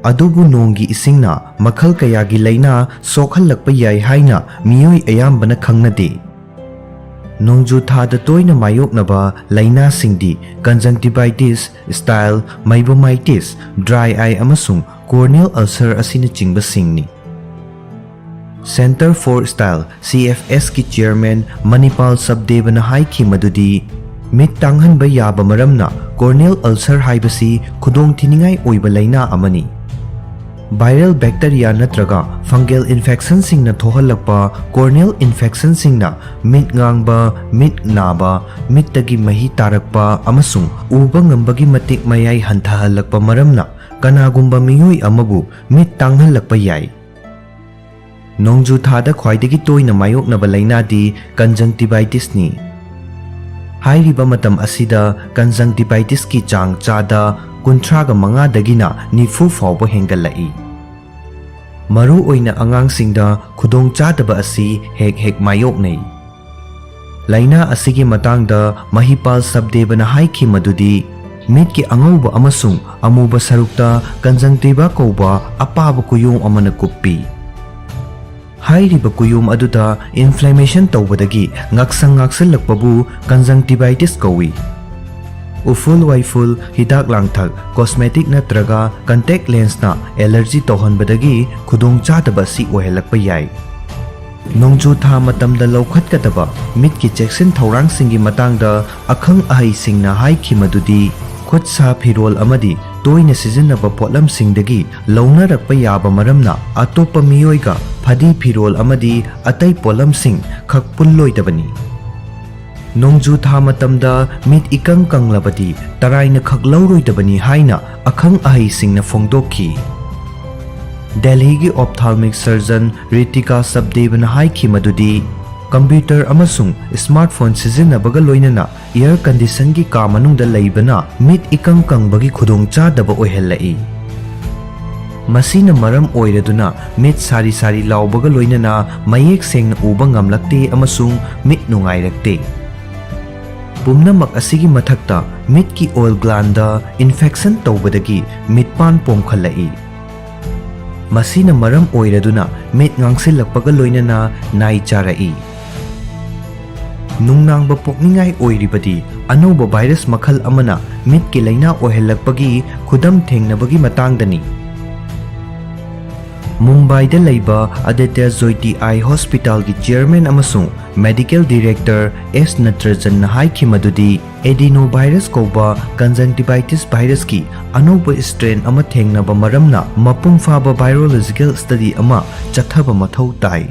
ꯑꯗꯨꯕꯨ ꯅꯣꯡꯒꯤ ꯏꯁꯤꯡꯅ ꯃꯈꯜ ꯀꯌꯥꯒꯤ ꯂꯥꯏꯅꯥ ꯁꯣꯛꯍꯜꯂꯛꯄ ꯌꯥꯏ ꯍꯥꯏꯅ ꯃꯤꯑꯣꯏ ꯑꯌꯥꯝꯕꯅ ꯈꯪꯅꯗꯦ꯫ ꯅꯣꯡꯖꯨ ꯊꯥꯗ ꯇꯣꯏꯅ ꯃꯥꯌꯣꯛꯅꯕ ꯂꯥꯏꯅꯥꯁꯤꯡꯗꯤ conjunctivitis, style, meibomitis, dry eye ꯑꯃꯁꯨꯡ corneal ulcer ꯑꯁꯤꯅꯆꯤꯡꯕꯁꯤꯡꯅꯤ꯫ Centre for Style, C F S ꯀꯤ chairman ꯃꯅꯤꯄꯥꯜ ꯁꯕꯗꯦꯕꯅ ꯍꯥꯏꯈꯤ ꯃꯗꯨꯗꯤ, ꯃꯤꯠ ꯇꯥꯡꯍꯟꯕ ꯌꯥꯕ ꯃꯔꯝꯅ corneal ulcer ꯍꯥꯏꯕꯁꯤ ꯈꯨꯗꯣꯡꯊꯤꯅꯤꯡꯉꯥꯏ ꯑꯣꯏꯕ ꯂꯥꯏꯅꯥ ꯑꯃꯅꯤ꯫ Viral bacteria ꯅꯠꯇ꯭ꯔꯒ fungal infectionꯁꯤꯡꯅ ꯊꯣꯛꯍꯜꯂꯛꯄ corneal infectionꯁꯤꯡꯅ ꯃꯤꯠ ꯉꯥꯡꯕ, ꯃꯤꯠ ꯅꯥꯕ, ꯃꯤꯠꯇꯒꯤ ꯃꯍꯤ ꯇꯥꯔꯛꯄ ꯑꯃꯁꯨꯡ ꯎꯕ ꯉꯝꯕꯒꯤ ꯃꯇꯤꯛ ꯃꯌꯥꯏ ꯍꯟꯊꯍꯜꯂꯛꯄ ꯃꯔꯝꯅ ꯀꯅꯥꯒꯨꯝꯕ ꯃꯤꯑꯣꯏ ꯑꯃꯕꯨ ꯃꯤꯠ ꯇꯥꯡꯍꯜꯂꯛꯄ ꯌꯥꯏ꯫ ꯅꯣꯡꯖꯨ ꯊꯥꯗ ꯈ꯭ꯋꯥꯏꯗꯒꯤ ꯇꯣꯏꯅ ꯃꯥꯌꯣꯛꯅꯕ ꯂꯥꯏꯅꯥꯗꯤ conjunctivitisꯅꯤ꯫ ꯍꯥꯏꯔꯤꯕ ꯃꯇꯝ ꯑꯁꯤꯗ conjunctivitisꯀꯤ ꯆꯥꯡ ꯆꯥꯗ ꯀꯨꯟꯊ꯭ꯔꯥꯒ ꯃꯉꯥꯗꯒꯤꯅ ꯅꯤꯐꯨ ꯐꯥꯎꯕ ꯍꯦꯟꯒꯠꯂꯛꯏ꯫ ꯃꯔꯨꯑꯣꯏꯅ ꯑꯉꯥꯡꯁꯤꯡꯗ ꯈꯨꯗꯣꯡꯆꯥꯗꯕ ꯑꯁꯤ ꯍꯦꯛ ꯍꯦꯛ ꯃꯥꯌꯣꯛꯅꯩ꯫ ꯂꯥꯏꯅꯥ ꯑꯁꯤꯒꯤ ꯃꯇꯥꯡꯗ ꯃꯍꯤꯄꯥꯜ ꯁꯕꯗꯦꯕꯅ ꯍꯥꯏꯈꯤ ꯃꯗꯨꯗꯤ, ꯃꯤꯠꯀꯤ ꯑꯉꯧꯕ ꯑꯃꯁꯨꯡ ꯑꯃꯨꯕ ꯁꯔꯨꯛꯇ conjunctiva ꯀꯧꯕ ꯑꯄꯥꯕ ꯀꯨꯌꯣꯝ ꯑꯃꯅ ꯀꯨꯞꯄꯤ꯫ ꯍꯥꯏꯔꯤꯕ ꯀꯨꯌꯣꯝ ꯑꯗꯨꯗ inflammation ꯇꯧꯕꯗꯒꯤ ꯉꯥꯛꯁꯪ ꯉꯥꯛꯁꯜꯂꯛꯄꯕꯨ conjunctivitis ꯀꯧꯏ꯫ ꯎꯐꯨꯜ ꯋꯥꯏꯐꯨꯜ, ꯍꯤꯗꯥꯛ ꯂꯥꯡꯊꯛ, cosmetic ꯅꯠꯇ꯭ꯔꯒ contact lenseꯅ allergy ꯇꯧꯍꯟꯕꯗꯒꯤ ꯈꯨꯗꯣꯡꯆꯥꯗꯕ ꯑꯁꯤ ꯑꯣꯏꯍꯜꯂꯛꯄ ꯌꯥꯏ꯫ ꯅꯣꯡꯖꯨ ꯊꯥ ꯃꯇꯝꯗ ꯂꯧꯈꯠꯀꯗꯕ ꯃꯤꯠꯀꯤ ꯆꯦꯛꯁꯤꯟ ꯊꯧꯔꯥꯡꯁꯤꯡꯒꯤ ꯃꯇꯥꯡꯗ ꯑꯈꯪ ꯑꯍꯩꯁꯤꯡꯅ ꯍꯥꯏꯈꯤ ꯃꯗꯨꯗꯤ, ꯈꯨꯠ ꯁꯥ ꯐꯤꯔꯣꯜ ꯑꯃꯗꯤ ꯇꯣꯏꯅ ꯁꯤꯖꯤꯟꯅꯕ ꯄꯣꯠꯂꯝꯁꯤꯡꯗꯒꯤ ꯂꯧꯅꯔꯛꯄ ꯌꯥꯕ ꯃꯔꯝꯅ ꯑꯇꯣꯞꯄ ꯃꯤꯑꯣꯏꯒ ꯐꯗꯤ ꯐꯤꯔꯣꯜ ꯑꯃꯗꯤ ꯑꯇꯩ ꯄꯣꯠꯂꯝꯁꯤꯡ ꯈꯛ ꯄꯨꯜꯂꯣꯏꯗꯕꯅꯤ꯫ ꯅꯣꯡꯖꯨ ꯊꯥ ꯃꯇꯝꯗ ꯃꯤꯠ ꯏꯀꯪ ꯀꯪꯂꯕꯗꯤ ꯇꯔꯥꯏꯅ ꯈꯛ ꯂꯧꯔꯣꯏꯗꯕꯅꯤ ꯍꯥꯏꯅ ꯑꯈꯪ ꯑꯍꯩꯁꯤꯡꯅ ꯐꯣꯡꯗꯣꯛꯈꯤ꯫ ꯗꯦꯜꯍꯤꯒꯤ ophthalmic surgeon ꯔꯤꯇꯤꯀꯥ ꯁꯕꯗꯦꯕꯅ ꯍꯥꯏꯈꯤ ꯃꯗꯨꯗꯤ, computer ꯑꯃꯁꯨꯡ smartphone ꯁꯤꯖꯤꯟꯅꯕꯒ ꯂꯣꯏꯅꯅ air conditionꯒꯤ ꯀꯥ ꯃꯅꯨꯡꯗ ꯂꯩꯕꯅ ꯃꯤꯠ ꯏꯀꯪ ꯀꯪꯕꯒꯤ ꯈꯨꯗꯣꯡꯆꯥꯗꯕ ꯑꯣꯏꯍꯜꯂꯛꯏ꯫ ꯃꯁꯤꯅ ꯃꯔꯝ ꯑꯣꯏꯔꯗꯨꯅ ꯃꯤꯠ ꯁꯥꯔꯤ ꯁꯥꯔꯤ ꯂꯥꯎꯕꯒ ꯂꯣꯏꯅꯅ ꯃꯌꯦꯛ ꯁꯦꯡꯅ ꯎꯕ ꯉꯝꯂꯛꯇꯦ ꯑꯃꯁꯨꯡ ꯃꯤꯠ ꯅꯨꯡꯉꯥꯏꯔꯛꯇꯦ꯫ ꯄꯨꯝꯅꯃꯛ ꯑꯁꯤꯒꯤ ꯃꯊꯛꯇ ꯃꯤꯠꯀꯤ oil glandꯗ infection ꯇꯧꯕꯗꯒꯤ ꯃꯤꯠꯄꯥꯟ ꯄꯣꯝꯈꯠꯂꯛꯏ꯫ ꯃꯁꯤꯅ ꯃꯔꯝ ꯑꯣꯏꯔꯗꯨꯅ ꯃꯤꯠ ꯉꯥꯡꯁꯤꯜꯂꯛꯄꯒ ꯂꯣꯏꯅꯅ ꯅꯥꯏ ꯆꯥꯔꯛꯏ꯫ ꯅꯨꯡꯅꯥꯡꯕ ꯄꯣꯛꯅꯤꯡꯉꯥꯏ ꯑꯣꯏꯔꯤꯕꯗꯤ ꯑꯅꯧꯕ ꯚꯥꯏꯔꯁ ꯃꯈꯜ ꯑꯃꯅ ꯃꯤꯠꯀꯤ ꯂꯥꯏꯅꯥ ꯑꯣꯏꯍꯜꯂꯛꯄꯒꯤ ꯈꯨꯗꯝ ꯊꯦꯡꯅꯕꯒꯤ ꯃꯇꯥꯡꯗꯅꯤ꯫ ꯃꯨꯝꯕꯥꯏꯗ ꯂꯩꯕ ꯑꯗꯤꯇ꯭ꯌ ꯖ꯭ꯌꯣꯇꯤ ꯑꯥꯏ ꯍꯣꯁꯄꯤꯇꯥꯜꯒꯤ ꯆꯤꯌꯔꯃꯦꯟ ꯑꯃꯁꯨꯡ ꯃꯦꯗꯤꯀꯦꯜ ꯗꯤꯔꯦꯛꯇꯔ ꯑꯦꯁ ꯅꯇ꯭ꯔꯖꯟꯅ ꯍꯥꯏꯈꯤ ꯃꯗꯨꯗꯤ ꯑꯦꯗꯤꯅꯣ ꯚꯥꯏꯔꯁ ꯀꯧꯕ ꯀꯟꯖꯪꯇꯤꯚꯥꯏꯇꯤꯁ ꯚꯥꯏꯔꯁꯀꯤ ꯑꯅꯧꯕ ꯁ꯭ꯇ꯭ꯔꯦꯟ ꯑꯃ ꯊꯦꯡꯅꯕ ꯃꯔꯝꯅ ꯃꯄꯨꯡ ꯐꯥꯕ ꯚꯥꯏꯔꯣꯂꯣꯖꯤꯀꯦꯜ ꯁ꯭ꯇꯗꯤ ꯑꯃ ꯆꯠꯊꯕ ꯃꯊꯧ ꯇꯥꯏ꯫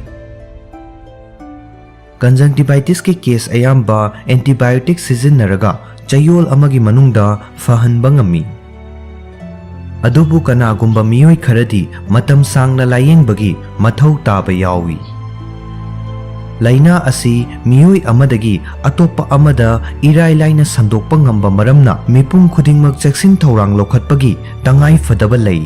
ꯀꯟꯖꯪꯇꯤꯚꯥꯏꯇꯤꯁꯀꯤ ꯀꯦꯁ ꯑꯌꯥꯝꯕ ꯑꯦꯟꯇꯤꯕꯥꯏꯑꯣꯇꯤꯛ ꯁꯤꯖꯤꯟꯅꯔꯒ ꯆꯌꯣꯜ ꯑꯃꯒꯤ ꯃꯅꯨꯡꯗ ꯐꯍꯟꯕ ꯉꯝꯃꯤ꯫ ꯑꯗꯨꯕꯨ ꯀꯅꯥꯒꯨꯝꯕ ꯃꯤꯑꯣꯏ ꯈꯔꯗꯤ ꯃꯇꯝ ꯁꯥꯡꯅ ꯂꯥꯌꯦꯡꯕꯒꯤ ꯃꯊꯧ ꯇꯥꯕ ꯌꯥꯎꯏ꯫ ꯂꯥꯏꯅꯥ ꯑꯁꯤ ꯃꯤꯑꯣꯏ ꯑꯃꯗꯒꯤ ꯑꯇꯣꯞꯄ ꯑꯃꯗ ꯏꯔꯥꯏ ꯂꯥꯏꯅ ꯁꯟꯗꯣꯛꯄ ꯉꯝꯕ ꯃꯔꯝꯅ ꯃꯤꯄꯨꯝ ꯈꯨꯗꯤꯡꯃꯛ ꯆꯦꯛꯁꯤꯟ ꯊꯧꯔꯥꯡ ꯂꯧꯈꯠꯄꯒꯤ ꯇꯉꯥꯏ ꯐꯗꯕ ꯂꯩ꯫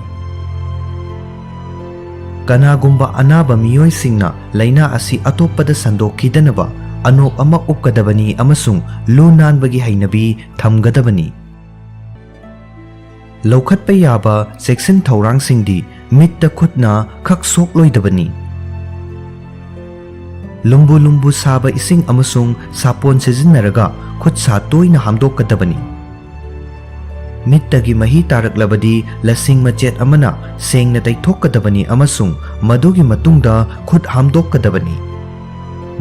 ꯀꯅꯥꯒꯨꯝꯕ ꯑꯅꯥꯕ ꯃꯤꯑꯣꯏꯁꯤꯡꯅ ꯂꯥꯏꯅꯥ ꯑꯁꯤ ꯑꯇꯣꯞꯄꯗ ꯁꯟꯗꯣꯛꯈꯤꯗꯅꯕ ꯑꯅꯣꯞ ꯑꯃ ꯎꯞꯀꯗꯕꯅꯤ ꯑꯃꯁꯨꯡ ꯂꯨ ꯅꯥꯟꯕꯒꯤ ꯍꯩꯅꯕꯤ ꯊꯝꯒꯗꯕꯅꯤ꯫ ꯂꯧꯈꯠꯄ ꯌꯥꯕ ꯆꯦꯛꯁꯤꯟ ꯊꯧꯔꯥꯡꯁꯤꯡꯗꯤ ꯃꯤꯠꯇ ꯈꯨꯠꯅ ꯈꯛ ꯁꯣꯛꯂꯣꯏꯗꯕꯅꯤ꯫ ꯂꯨꯝꯕꯨ ꯂꯨꯝꯕꯨ ꯁꯥꯕ ꯏꯁꯤꯡ ꯑꯃꯁꯨꯡ ꯁꯥꯄꯣꯟ ꯁꯤꯖꯤꯟꯅꯔꯒ ꯈꯨꯠ ꯁꯥ ꯇꯣꯏꯅ ꯍꯥꯝꯗꯣꯛꯀꯗꯕꯅꯤ꯫ ꯃꯤꯠꯇꯒꯤ ꯃꯍꯤ ꯇꯥꯔꯛꯂꯕꯗꯤ ꯂꯁꯤꯡ ꯃꯆꯦꯠ ꯑꯃꯅ ꯁꯦꯡꯅ ꯇꯩꯊꯣꯛꯀꯗꯕꯅꯤ ꯑꯃꯁꯨꯡ ꯃꯗꯨꯒꯤ ꯃꯇꯨꯡꯗ ꯈꯨꯠ ꯍꯥꯝꯗꯣꯛꯀꯗꯕꯅꯤ꯫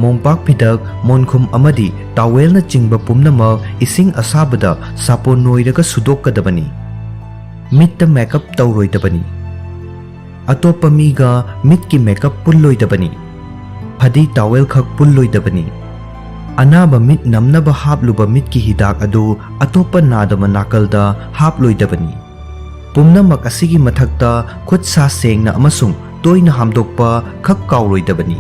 ꯃꯣꯝꯄꯥꯛ ꯐꯤꯗꯛ, ꯃꯣꯟꯈꯨꯝ ꯑꯃꯗꯤ ꯇꯥꯋꯦꯜꯅꯆꯤꯡꯕ ꯄꯨꯝꯅꯃꯛ ꯏꯁꯤꯡ ꯑꯁꯥꯕꯗ ꯁꯥꯄꯣꯟ ꯅꯣꯏꯔꯒ ꯁꯨꯗꯣꯛꯀꯗꯕꯅꯤ꯫ ꯃꯤꯠꯇ ꯃꯦꯀꯞ ꯇꯧꯔꯣꯏꯗꯕꯅꯤ꯫ ꯑꯇꯣꯞꯄ ꯃꯤꯒ ꯃꯤꯠꯀꯤ ꯃꯦꯀꯞ ꯄꯨꯜꯂꯣꯏꯗꯕꯅꯤ꯫ ꯐꯗꯤ ꯇꯥꯋꯦꯜ ꯈꯛ ꯄꯨꯜꯂꯣꯏꯗꯕꯅꯤ꯫ ꯑꯅꯥꯕ ꯃꯤꯠ ꯅꯝꯅꯕ ꯍꯥꯞꯂꯨꯕ ꯃꯤꯠꯀꯤ ꯍꯤꯗꯥꯛ ꯑꯗꯨ ꯑꯇꯣꯞꯄ ꯅꯥꯗꯕ ꯅꯥꯀꯜꯗ ꯍꯥꯞꯂꯣꯏꯗꯕꯅꯤ꯫ ꯄꯨꯝꯅꯃꯛ ꯑꯁꯤꯒꯤ ꯃꯊꯛꯇ ꯈꯨꯠ ꯁꯥ ꯁꯦꯡꯅ ꯑꯃꯁꯨꯡ ꯇꯣꯏꯅ ꯍꯥꯝꯗꯣꯛꯄ ꯈꯛ ꯀꯥꯎꯔꯣꯏꯗꯕꯅꯤ꯫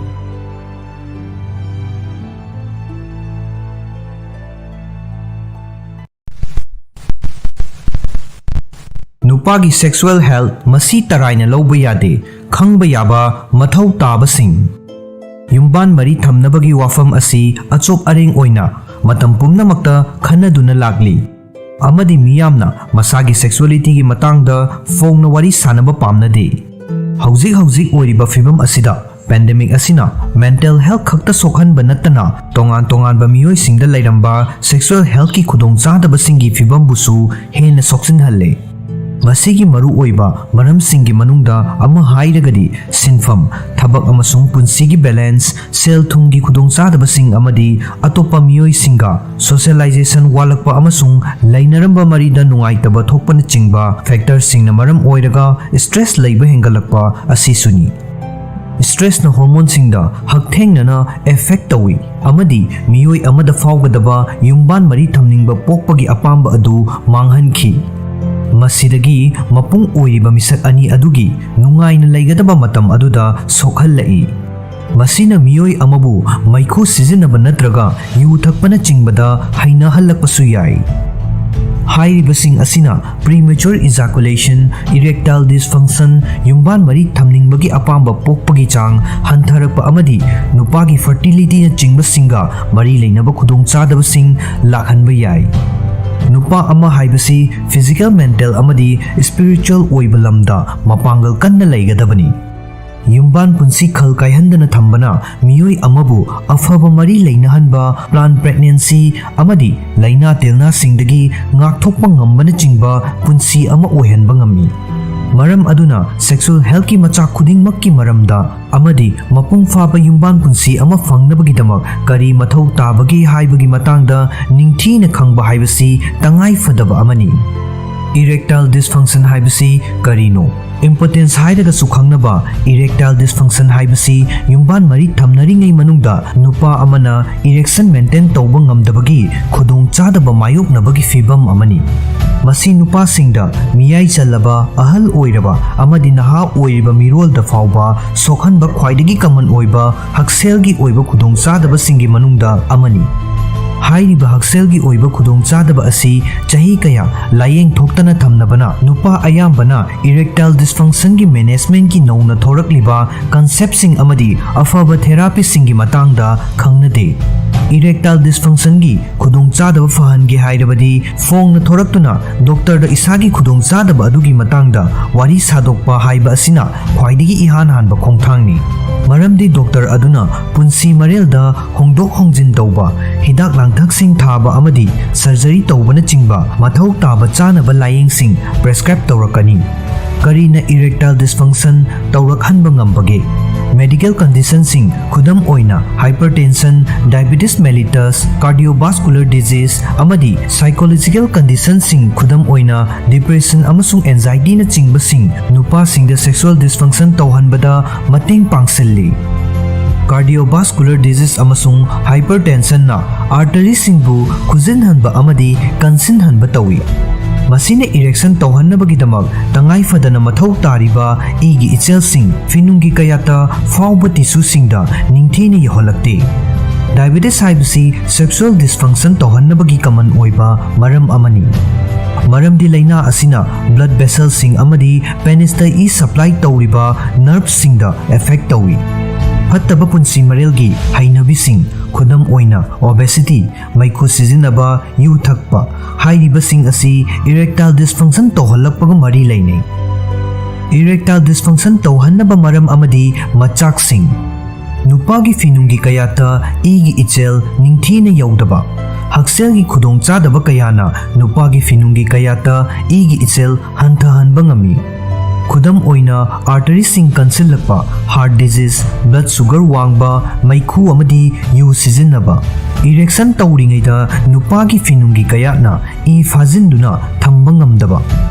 ꯅꯨꯄꯥꯒꯤ ꯁꯦꯛꯁꯨꯑꯦꯜ ꯍꯦꯜꯊ ꯃꯁꯤ ꯇꯔꯥꯏꯅ ꯂꯧꯕ ꯌꯥꯗꯦ꯫ ꯈꯪꯕ ꯌꯥꯕ ꯃꯊꯧ ꯇꯥꯕꯁꯤꯡ꯫ ꯌꯨꯝꯕꯥꯟ ꯃꯔꯤ ꯊꯝꯅꯕꯒꯤ ꯋꯥꯐꯝ ꯑꯁꯤ ꯑꯆꯣꯞ ꯑꯔꯦꯡ ꯑꯣꯏꯅ ꯃꯇꯝ ꯄꯨꯝꯅꯃꯛꯇ ꯈꯟꯅꯗꯨꯅ ꯂꯥꯛꯂꯤ, ꯑꯃꯗꯤ ꯃꯤꯌꯥꯝꯅ ꯃꯁꯥꯒꯤ ꯁꯦꯛꯁꯨꯑꯦꯂꯤꯇꯤꯒꯤ ꯃꯇꯥꯡꯗ ꯐꯣꯡꯅ ꯋꯥꯔꯤ ꯁꯥꯅꯕ ꯄꯥꯝꯅꯗꯦ꯫ ꯍꯧꯖꯤꯛ ꯍꯧꯖꯤꯛ ꯑꯣꯏꯔꯤꯕ ꯐꯤꯚꯝ ꯑꯁꯤꯗ Pandemic ꯑꯁꯤꯅ mental health ꯈꯛꯇ ꯁꯣꯛꯍꯟꯕ ꯅꯠꯇꯅ ꯇꯣꯉꯥꯟ ꯇꯣꯉꯥꯟꯕ ꯃꯤꯑꯣꯏꯁꯤꯡꯗ ꯂꯩꯔꯝꯕ sexual healthꯀꯤ ꯈꯨꯗꯣꯡꯆꯥꯗꯕꯁꯤꯡꯒꯤ ꯐꯤꯕꯝꯕꯨꯁꯨ ꯍꯦꯟꯅ ꯁꯣꯛꯆꯤꯟꯍꯜꯂꯦ꯫ ꯃꯁꯤꯒꯤ ꯃꯔꯨꯑꯣꯏꯕ ꯃꯔꯝꯁꯤꯡꯒꯤ ꯃꯅꯨꯡꯗ ꯑꯃ ꯍꯥꯏꯔꯒꯗꯤ ꯁꯤꯟꯐꯝ, ꯊꯕꯛ ꯑꯃꯁꯨꯡ ꯄꯨꯟꯁꯤꯒꯤ balance, ꯁꯦꯜ ꯊꯨꯝꯒꯤ ꯈꯨꯗꯣꯡꯆꯥꯗꯕꯁꯤꯡ ꯑꯃꯗꯤ ꯑꯇꯣꯞꯄ ꯃꯤꯑꯣꯏꯁꯤꯡꯒ socialization ꯋꯥꯠꯂꯛꯄ ꯑꯃꯁꯨꯡ ꯂꯩꯅꯔꯝꯕ ꯃꯔꯤꯗ ꯅꯨꯡꯉꯥꯏꯇꯕ ꯊꯣꯛꯄꯅꯆꯤꯡꯕ factorꯁꯤꯡꯅ ꯃꯔꯝ ꯑꯣꯏꯔꯒ stress ꯂꯩꯕ ꯍꯦꯟꯒꯠꯂꯛꯄ ꯑꯁꯤꯁꯨꯅꯤ꯫ Stressꯅ hormoneꯁꯤꯡꯗ ꯍꯛꯊꯦꯡꯅꯅ effect ꯇꯧꯏ ꯑꯃꯗꯤ ꯃꯤꯑꯣꯏ ꯑꯃꯗ ꯐꯥꯎꯒꯗꯕ ꯌꯨꯝꯕꯥꯟ ꯃꯔꯤ ꯊꯝꯅꯤꯡꯕ ꯄꯣꯛꯄꯒꯤ ꯑꯄꯥꯝꯕ ꯑꯗꯨ ꯃꯥꯡꯍꯟꯈꯤ꯫ ꯃꯁꯤꯗꯒꯤ ꯃꯄꯨꯡ ꯑꯣꯏꯔꯤꯕ ꯃꯤꯁꯛ ꯑꯅꯤ ꯑꯗꯨꯒꯤ ꯅꯨꯡꯉꯥꯏꯅ ꯂꯩꯒꯗꯕ ꯃꯇꯝ ꯑꯗꯨꯗ ꯁꯣꯛꯍꯜꯂꯛꯏ꯫ ꯃꯁꯤꯅ ꯃꯤꯑꯣꯏ ꯑꯃꯕꯨ ꯃꯩꯈꯨ ꯁꯤꯖꯤꯟꯅꯕ ꯅꯠꯇ꯭ꯔꯒ ꯌꯨ ꯊꯛꯄꯅꯆꯤꯡꯕꯗ ꯍꯩꯅꯍꯜꯂꯛꯄꯁꯨ ꯌꯥꯏ꯫ ꯍꯥꯏꯔꯤꯕꯁꯤꯡ ꯑꯁꯤꯅ premature ejaculation, erectile dysfunction, ꯌꯨꯝꯕꯥꯟ ꯃꯔꯤ ꯊꯝꯅꯤꯡꯕꯒꯤ ꯑꯄꯥꯝꯕ ꯄꯣꯛꯄꯒꯤ ꯆꯥꯡ ꯍꯟꯊꯔꯛꯄ ꯑꯃꯗꯤ ꯅꯨꯄꯥꯒꯤ fertilityꯅꯆꯤꯡꯕꯁꯤꯡꯒ ꯃꯔꯤ ꯂꯩꯅꯕ ꯈꯨꯗꯣꯡꯆꯥꯗꯕꯁꯤꯡ ꯂꯥꯛꯍꯟꯕ ꯌꯥꯏ꯫ ꯅꯨꯄꯥ ꯑꯃ ꯍꯥꯏꯕꯁꯤ physical, mental ꯑꯃꯗꯤ spiritual ꯑꯣꯏꯕ ꯂꯝꯗ ꯃꯄꯥꯡꯒꯜ ꯀꯟꯅ ꯂꯩꯒꯗꯕꯅꯤ꯫ ꯌꯨꯝꯕꯥꯟ ꯄꯨꯟꯁꯤ ꯈꯜ ꯀꯥꯏꯍꯟꯗꯅ ꯊꯝꯕꯅ ꯃꯤꯑꯣꯏ ꯑꯃꯕꯨ ꯑꯐꯕ ꯃꯔꯤ ꯂꯩꯅꯍꯟꯕ, planned pregnancy ꯑꯃꯗꯤ ꯂꯩꯅꯥ ꯇꯤꯜꯅꯥꯁꯤꯡꯗꯒꯤ ꯉꯥꯛꯊꯣꯛꯄ ꯉꯝꯕꯅꯆꯤꯡꯕ ꯄꯨꯟꯁꯤ ꯑꯃ ꯑꯣꯏꯍꯟꯕ ꯉꯝꯃꯤ꯫ ꯃꯔꯝ ꯑꯗꯨꯅ sexual healthꯀꯤ ꯃꯆꯥꯛ ꯈꯨꯗꯤꯡꯃꯛꯀꯤ ꯃꯔꯝꯗ ꯑꯃꯗꯤ ꯃꯄꯨꯡ ꯐꯥꯕ ꯌꯨꯝꯕꯥꯟ ꯄꯨꯟꯁꯤ ꯑꯃ ꯐꯪꯅꯕꯒꯤꯗꯃꯛ ꯀꯔꯤ ꯃꯊꯧ ꯇꯥꯕꯒꯦ ꯍꯥꯏꯕꯒꯤ ꯃꯇꯥꯡꯗ ꯅꯤꯡꯊꯤꯅ ꯈꯪꯕ ꯍꯥꯏꯕꯁꯤ ꯇꯉꯥꯏ ꯐꯗꯕ ꯑꯃꯅꯤ꯫ Erectile dysfunction ꯍꯥꯏꯕꯁꯤ ꯀꯔꯤꯅꯣ? Impotence ꯍꯥꯏꯔꯒꯁꯨ ꯈꯪꯅꯕ erectile dysfunction ꯍꯥꯏꯕꯁꯤ ꯌꯨꯝꯕꯥꯟ ꯃꯔꯤ ꯊꯝꯅꯔꯤꯉꯩ ꯃꯅꯨꯡꯗ ꯅꯨꯄꯥ ꯑꯃꯅ erection maintain ꯇꯧꯕ ꯉꯝꯗꯕꯒꯤ ꯈꯨꯗꯣꯡꯆꯥꯗꯕ ꯃꯥꯌꯣꯛꯅꯕꯒꯤ ꯐꯤꯚꯝ ꯑꯃꯅꯤ꯫ ꯃꯁꯤ ꯅꯨꯄꯥꯁꯤꯡꯗ, ꯃꯤꯌꯥꯏ ꯆꯜꯂꯕ, ꯑꯍꯜ ꯑꯣꯏꯔꯕ ꯑꯃꯗꯤ ꯅꯍꯥ ꯑꯣꯏꯔꯤꯕ ꯃꯤꯔꯣꯜꯗ ꯐꯥꯎꯕ ꯁꯣꯛꯍꯟꯕ ꯈ꯭ꯋꯥꯏꯗꯒꯤ common ꯑꯣꯏꯕ ꯍꯛꯁꯦꯜꯒꯤ ꯑꯣꯏꯕ ꯈꯨꯗꯣꯡꯆꯥꯗꯕꯁꯤꯡꯒꯤ ꯃꯅꯨꯡꯗ ꯑꯃꯅꯤ꯫ ꯍꯥꯏꯔꯤꯕ ꯍꯛꯁꯦꯜꯒꯤ ꯑꯣꯏꯕ ꯈꯨꯗꯣꯡꯆꯥꯗꯕ ꯑꯁꯤ ꯆꯍꯤ ꯀꯌꯥ ꯂꯥꯌꯦꯡ ꯊꯣꯛꯇꯅ ꯊꯝꯅꯕꯅ ꯅꯨꯄꯥ ꯑꯌꯥꯝꯕꯅ erectile dysfunctionꯒꯤ managementꯀꯤ ꯅꯧꯅ ꯊꯣꯔꯛꯂꯤꯕ conceptꯁꯤꯡ ꯑꯃꯗꯤ ꯑꯐꯕ therapyꯁꯤꯡꯒꯤ ꯃꯇꯥꯡꯗ ꯈꯪꯅꯗꯦ꯫ Erectile dysfunctionꯒꯤ ꯈꯨꯗꯣꯡꯆꯥꯗꯕ ꯐꯍꯟꯒꯦ ꯍꯥꯏꯔꯕꯗꯤ ꯐꯣꯡꯅ ꯊꯣꯔꯛꯇꯨꯅ ꯗꯣꯛꯇꯔꯗ ꯏꯁꯥꯒꯤ ꯈꯨꯗꯣꯡꯆꯥꯗꯕ ꯑꯗꯨꯒꯤ ꯃꯇꯥꯡꯗ ꯋꯥꯔꯤ ꯁꯥꯗꯣꯛꯄ ꯍꯥꯏꯕ ꯑꯁꯤꯅ ꯈ꯭ꯋꯥꯏꯗꯒꯤ ꯏꯍꯥꯟ ꯍꯥꯟꯕ ꯈꯣꯡꯊꯥꯡꯅꯤ꯫ ꯃꯔꯝꯗꯤ ꯗꯣꯛꯇꯔ ꯑꯗꯨꯅ ꯄꯨꯟꯁꯤ ꯃꯔꯦꯜꯗ ꯍꯣꯡꯗꯣꯛ ꯍꯣꯡꯖꯤꯟ ꯇꯧꯕ, ꯍꯤꯗꯥꯛ ꯂꯥꯡꯊꯛꯁꯤꯡ ꯊꯥꯕ ꯑꯃꯗꯤ ꯁꯔꯖꯔꯤ ꯇꯧꯕꯅꯆꯤꯡꯕ ꯃꯊꯧ ꯇꯥꯕ ꯆꯥꯅꯕ ꯂꯥꯌꯦꯡꯁꯤꯡ ꯄ꯭ꯔꯦꯁꯀ꯭ꯔꯥꯏꯕ ꯇꯧꯔꯛꯀꯅꯤ꯫ ꯀꯔꯤꯅ erectile dysfunction ꯇꯧꯔꯛꯍꯟꯕ ꯉꯝꯕꯒꯦ? Medical conditionꯁꯤꯡ, ꯈꯨꯗꯝ ꯑꯣꯏꯅ hypertension, diabetes mellitus, cardiovascular disease, ꯑꯃꯗꯤ psychological conditionꯁꯤꯡ, ꯈꯨꯗꯝ ꯑꯣꯏꯅ depression ꯑꯃꯁꯨꯡ anxietyꯅꯆꯤꯡꯕꯁꯤꯡ, ꯅꯨꯄꯥꯁꯤꯡꯗ sexual dysfunction ꯇꯧꯍꯟꯕꯗ ꯃꯇꯦꯡ ꯄꯥꯡꯁꯤꯜꯂꯤ꯫ Cardiovascular disease ꯑꯃꯁꯨꯡ hypertensionꯅ arteryꯁꯤꯡꯕꯨ ꯈꯨꯖꯤꯟꯍꯟꯕ ꯑꯃꯗꯤ ꯀꯟꯁꯤꯟꯍꯟꯕ ꯇꯧꯏ꯫ ꯃꯁꯤꯅ erection ꯇꯧꯍꯟꯅꯕꯒꯤꯗꯃꯛ ꯇꯉꯥꯏ ꯐꯗꯅ ꯃꯊꯧ ꯇꯥꯔꯤꯕ ꯏꯒꯤ ꯏꯆꯦꯜꯁꯤꯡ ꯐꯤꯅꯨꯡꯒꯤ ꯀꯌꯥꯠꯇ ꯐꯥꯎꯕ tissueꯁꯤꯡꯗ ꯅꯤꯡꯊꯤꯅ ꯌꯧꯍꯜꯂꯛꯇꯦ꯫ Diabetes ꯍꯥꯏꯕꯁꯤ sexual dysfunction ꯇꯧꯍꯟꯅꯕꯒꯤ common ꯑꯣꯏꯕ ꯃꯔꯝ ꯑꯃꯅꯤ꯫ ꯃꯔꯝꯗꯤ ꯂꯥꯏꯅꯥ ꯑꯁꯤꯅ blood vesselꯁꯤꯡ ꯑꯃꯗꯤ penisꯇ ꯏ supply ꯇꯧꯔꯤꯕ nerveꯁꯤꯡꯗ affect ꯇꯧꯏ꯫ ꯐꯠꯇꯕ ꯄꯨꯟꯁꯤ ꯃꯔꯦꯜꯒꯤ ꯍꯩꯅꯕꯤꯁꯤꯡ, ꯈꯨꯗꯝ ꯑꯣꯏꯅ obesity, ꯃꯩꯈꯨ ꯁꯤꯖꯤꯟꯅꯕ, ꯌꯨ ꯊꯛꯄ ꯍꯥꯏꯔꯤꯕꯁꯤꯡ ꯑꯁꯤ erectile dysfunction ꯇꯧꯍꯜꯂꯛꯄꯒ ꯃꯔꯤ ꯂꯩꯅꯩ꯫ Erectile dysfunction ꯇꯧꯍꯟꯅꯕ ꯃꯔꯝ ꯑꯃꯗꯤ ꯃꯆꯥꯛꯁꯤꯡ꯫ ꯅꯨꯄꯥꯒꯤ ꯐꯤꯅꯨꯡꯒꯤ ꯀꯌꯥꯠꯇ ꯏꯒꯤ ꯏꯆꯦꯜ ꯅꯤꯡꯊꯤꯅ ꯌꯧꯗꯕ꯫ ꯍꯛꯁꯦꯜꯒꯤ ꯈꯨꯗꯣꯡꯆꯥꯗꯕ ꯀꯌꯥꯅ ꯅꯨꯄꯥꯒꯤ ꯐꯤꯅꯨꯡꯒꯤ ꯀꯌꯥꯠꯇ ꯏꯒꯤ ꯏꯆꯦꯜ ꯍꯟꯊꯍꯟꯕ ꯉꯝꯃꯤ꯫ ꯈꯨꯗꯝ ꯑꯣꯏꯅ, arteryꯁꯤꯡ ꯀꯟꯁꯤꯜꯂꯛꯄ, heart disease, blood sugar ꯋꯥꯡꯕ, ꯃꯩꯈꯨ ꯑꯃꯗꯤ ꯌꯨ ꯁꯤꯖꯤꯟꯅꯕ꯫ Erection ꯇꯧꯔꯤꯉꯩꯗ ꯅꯨꯄꯥꯒꯤ ꯐꯤꯅꯨꯡꯒꯤ ꯀꯌꯥꯠꯅ ꯏ ꯐꯥꯖꯤꯟꯗꯨꯅ ꯊꯝꯕ ꯉꯝꯗꯕ꯫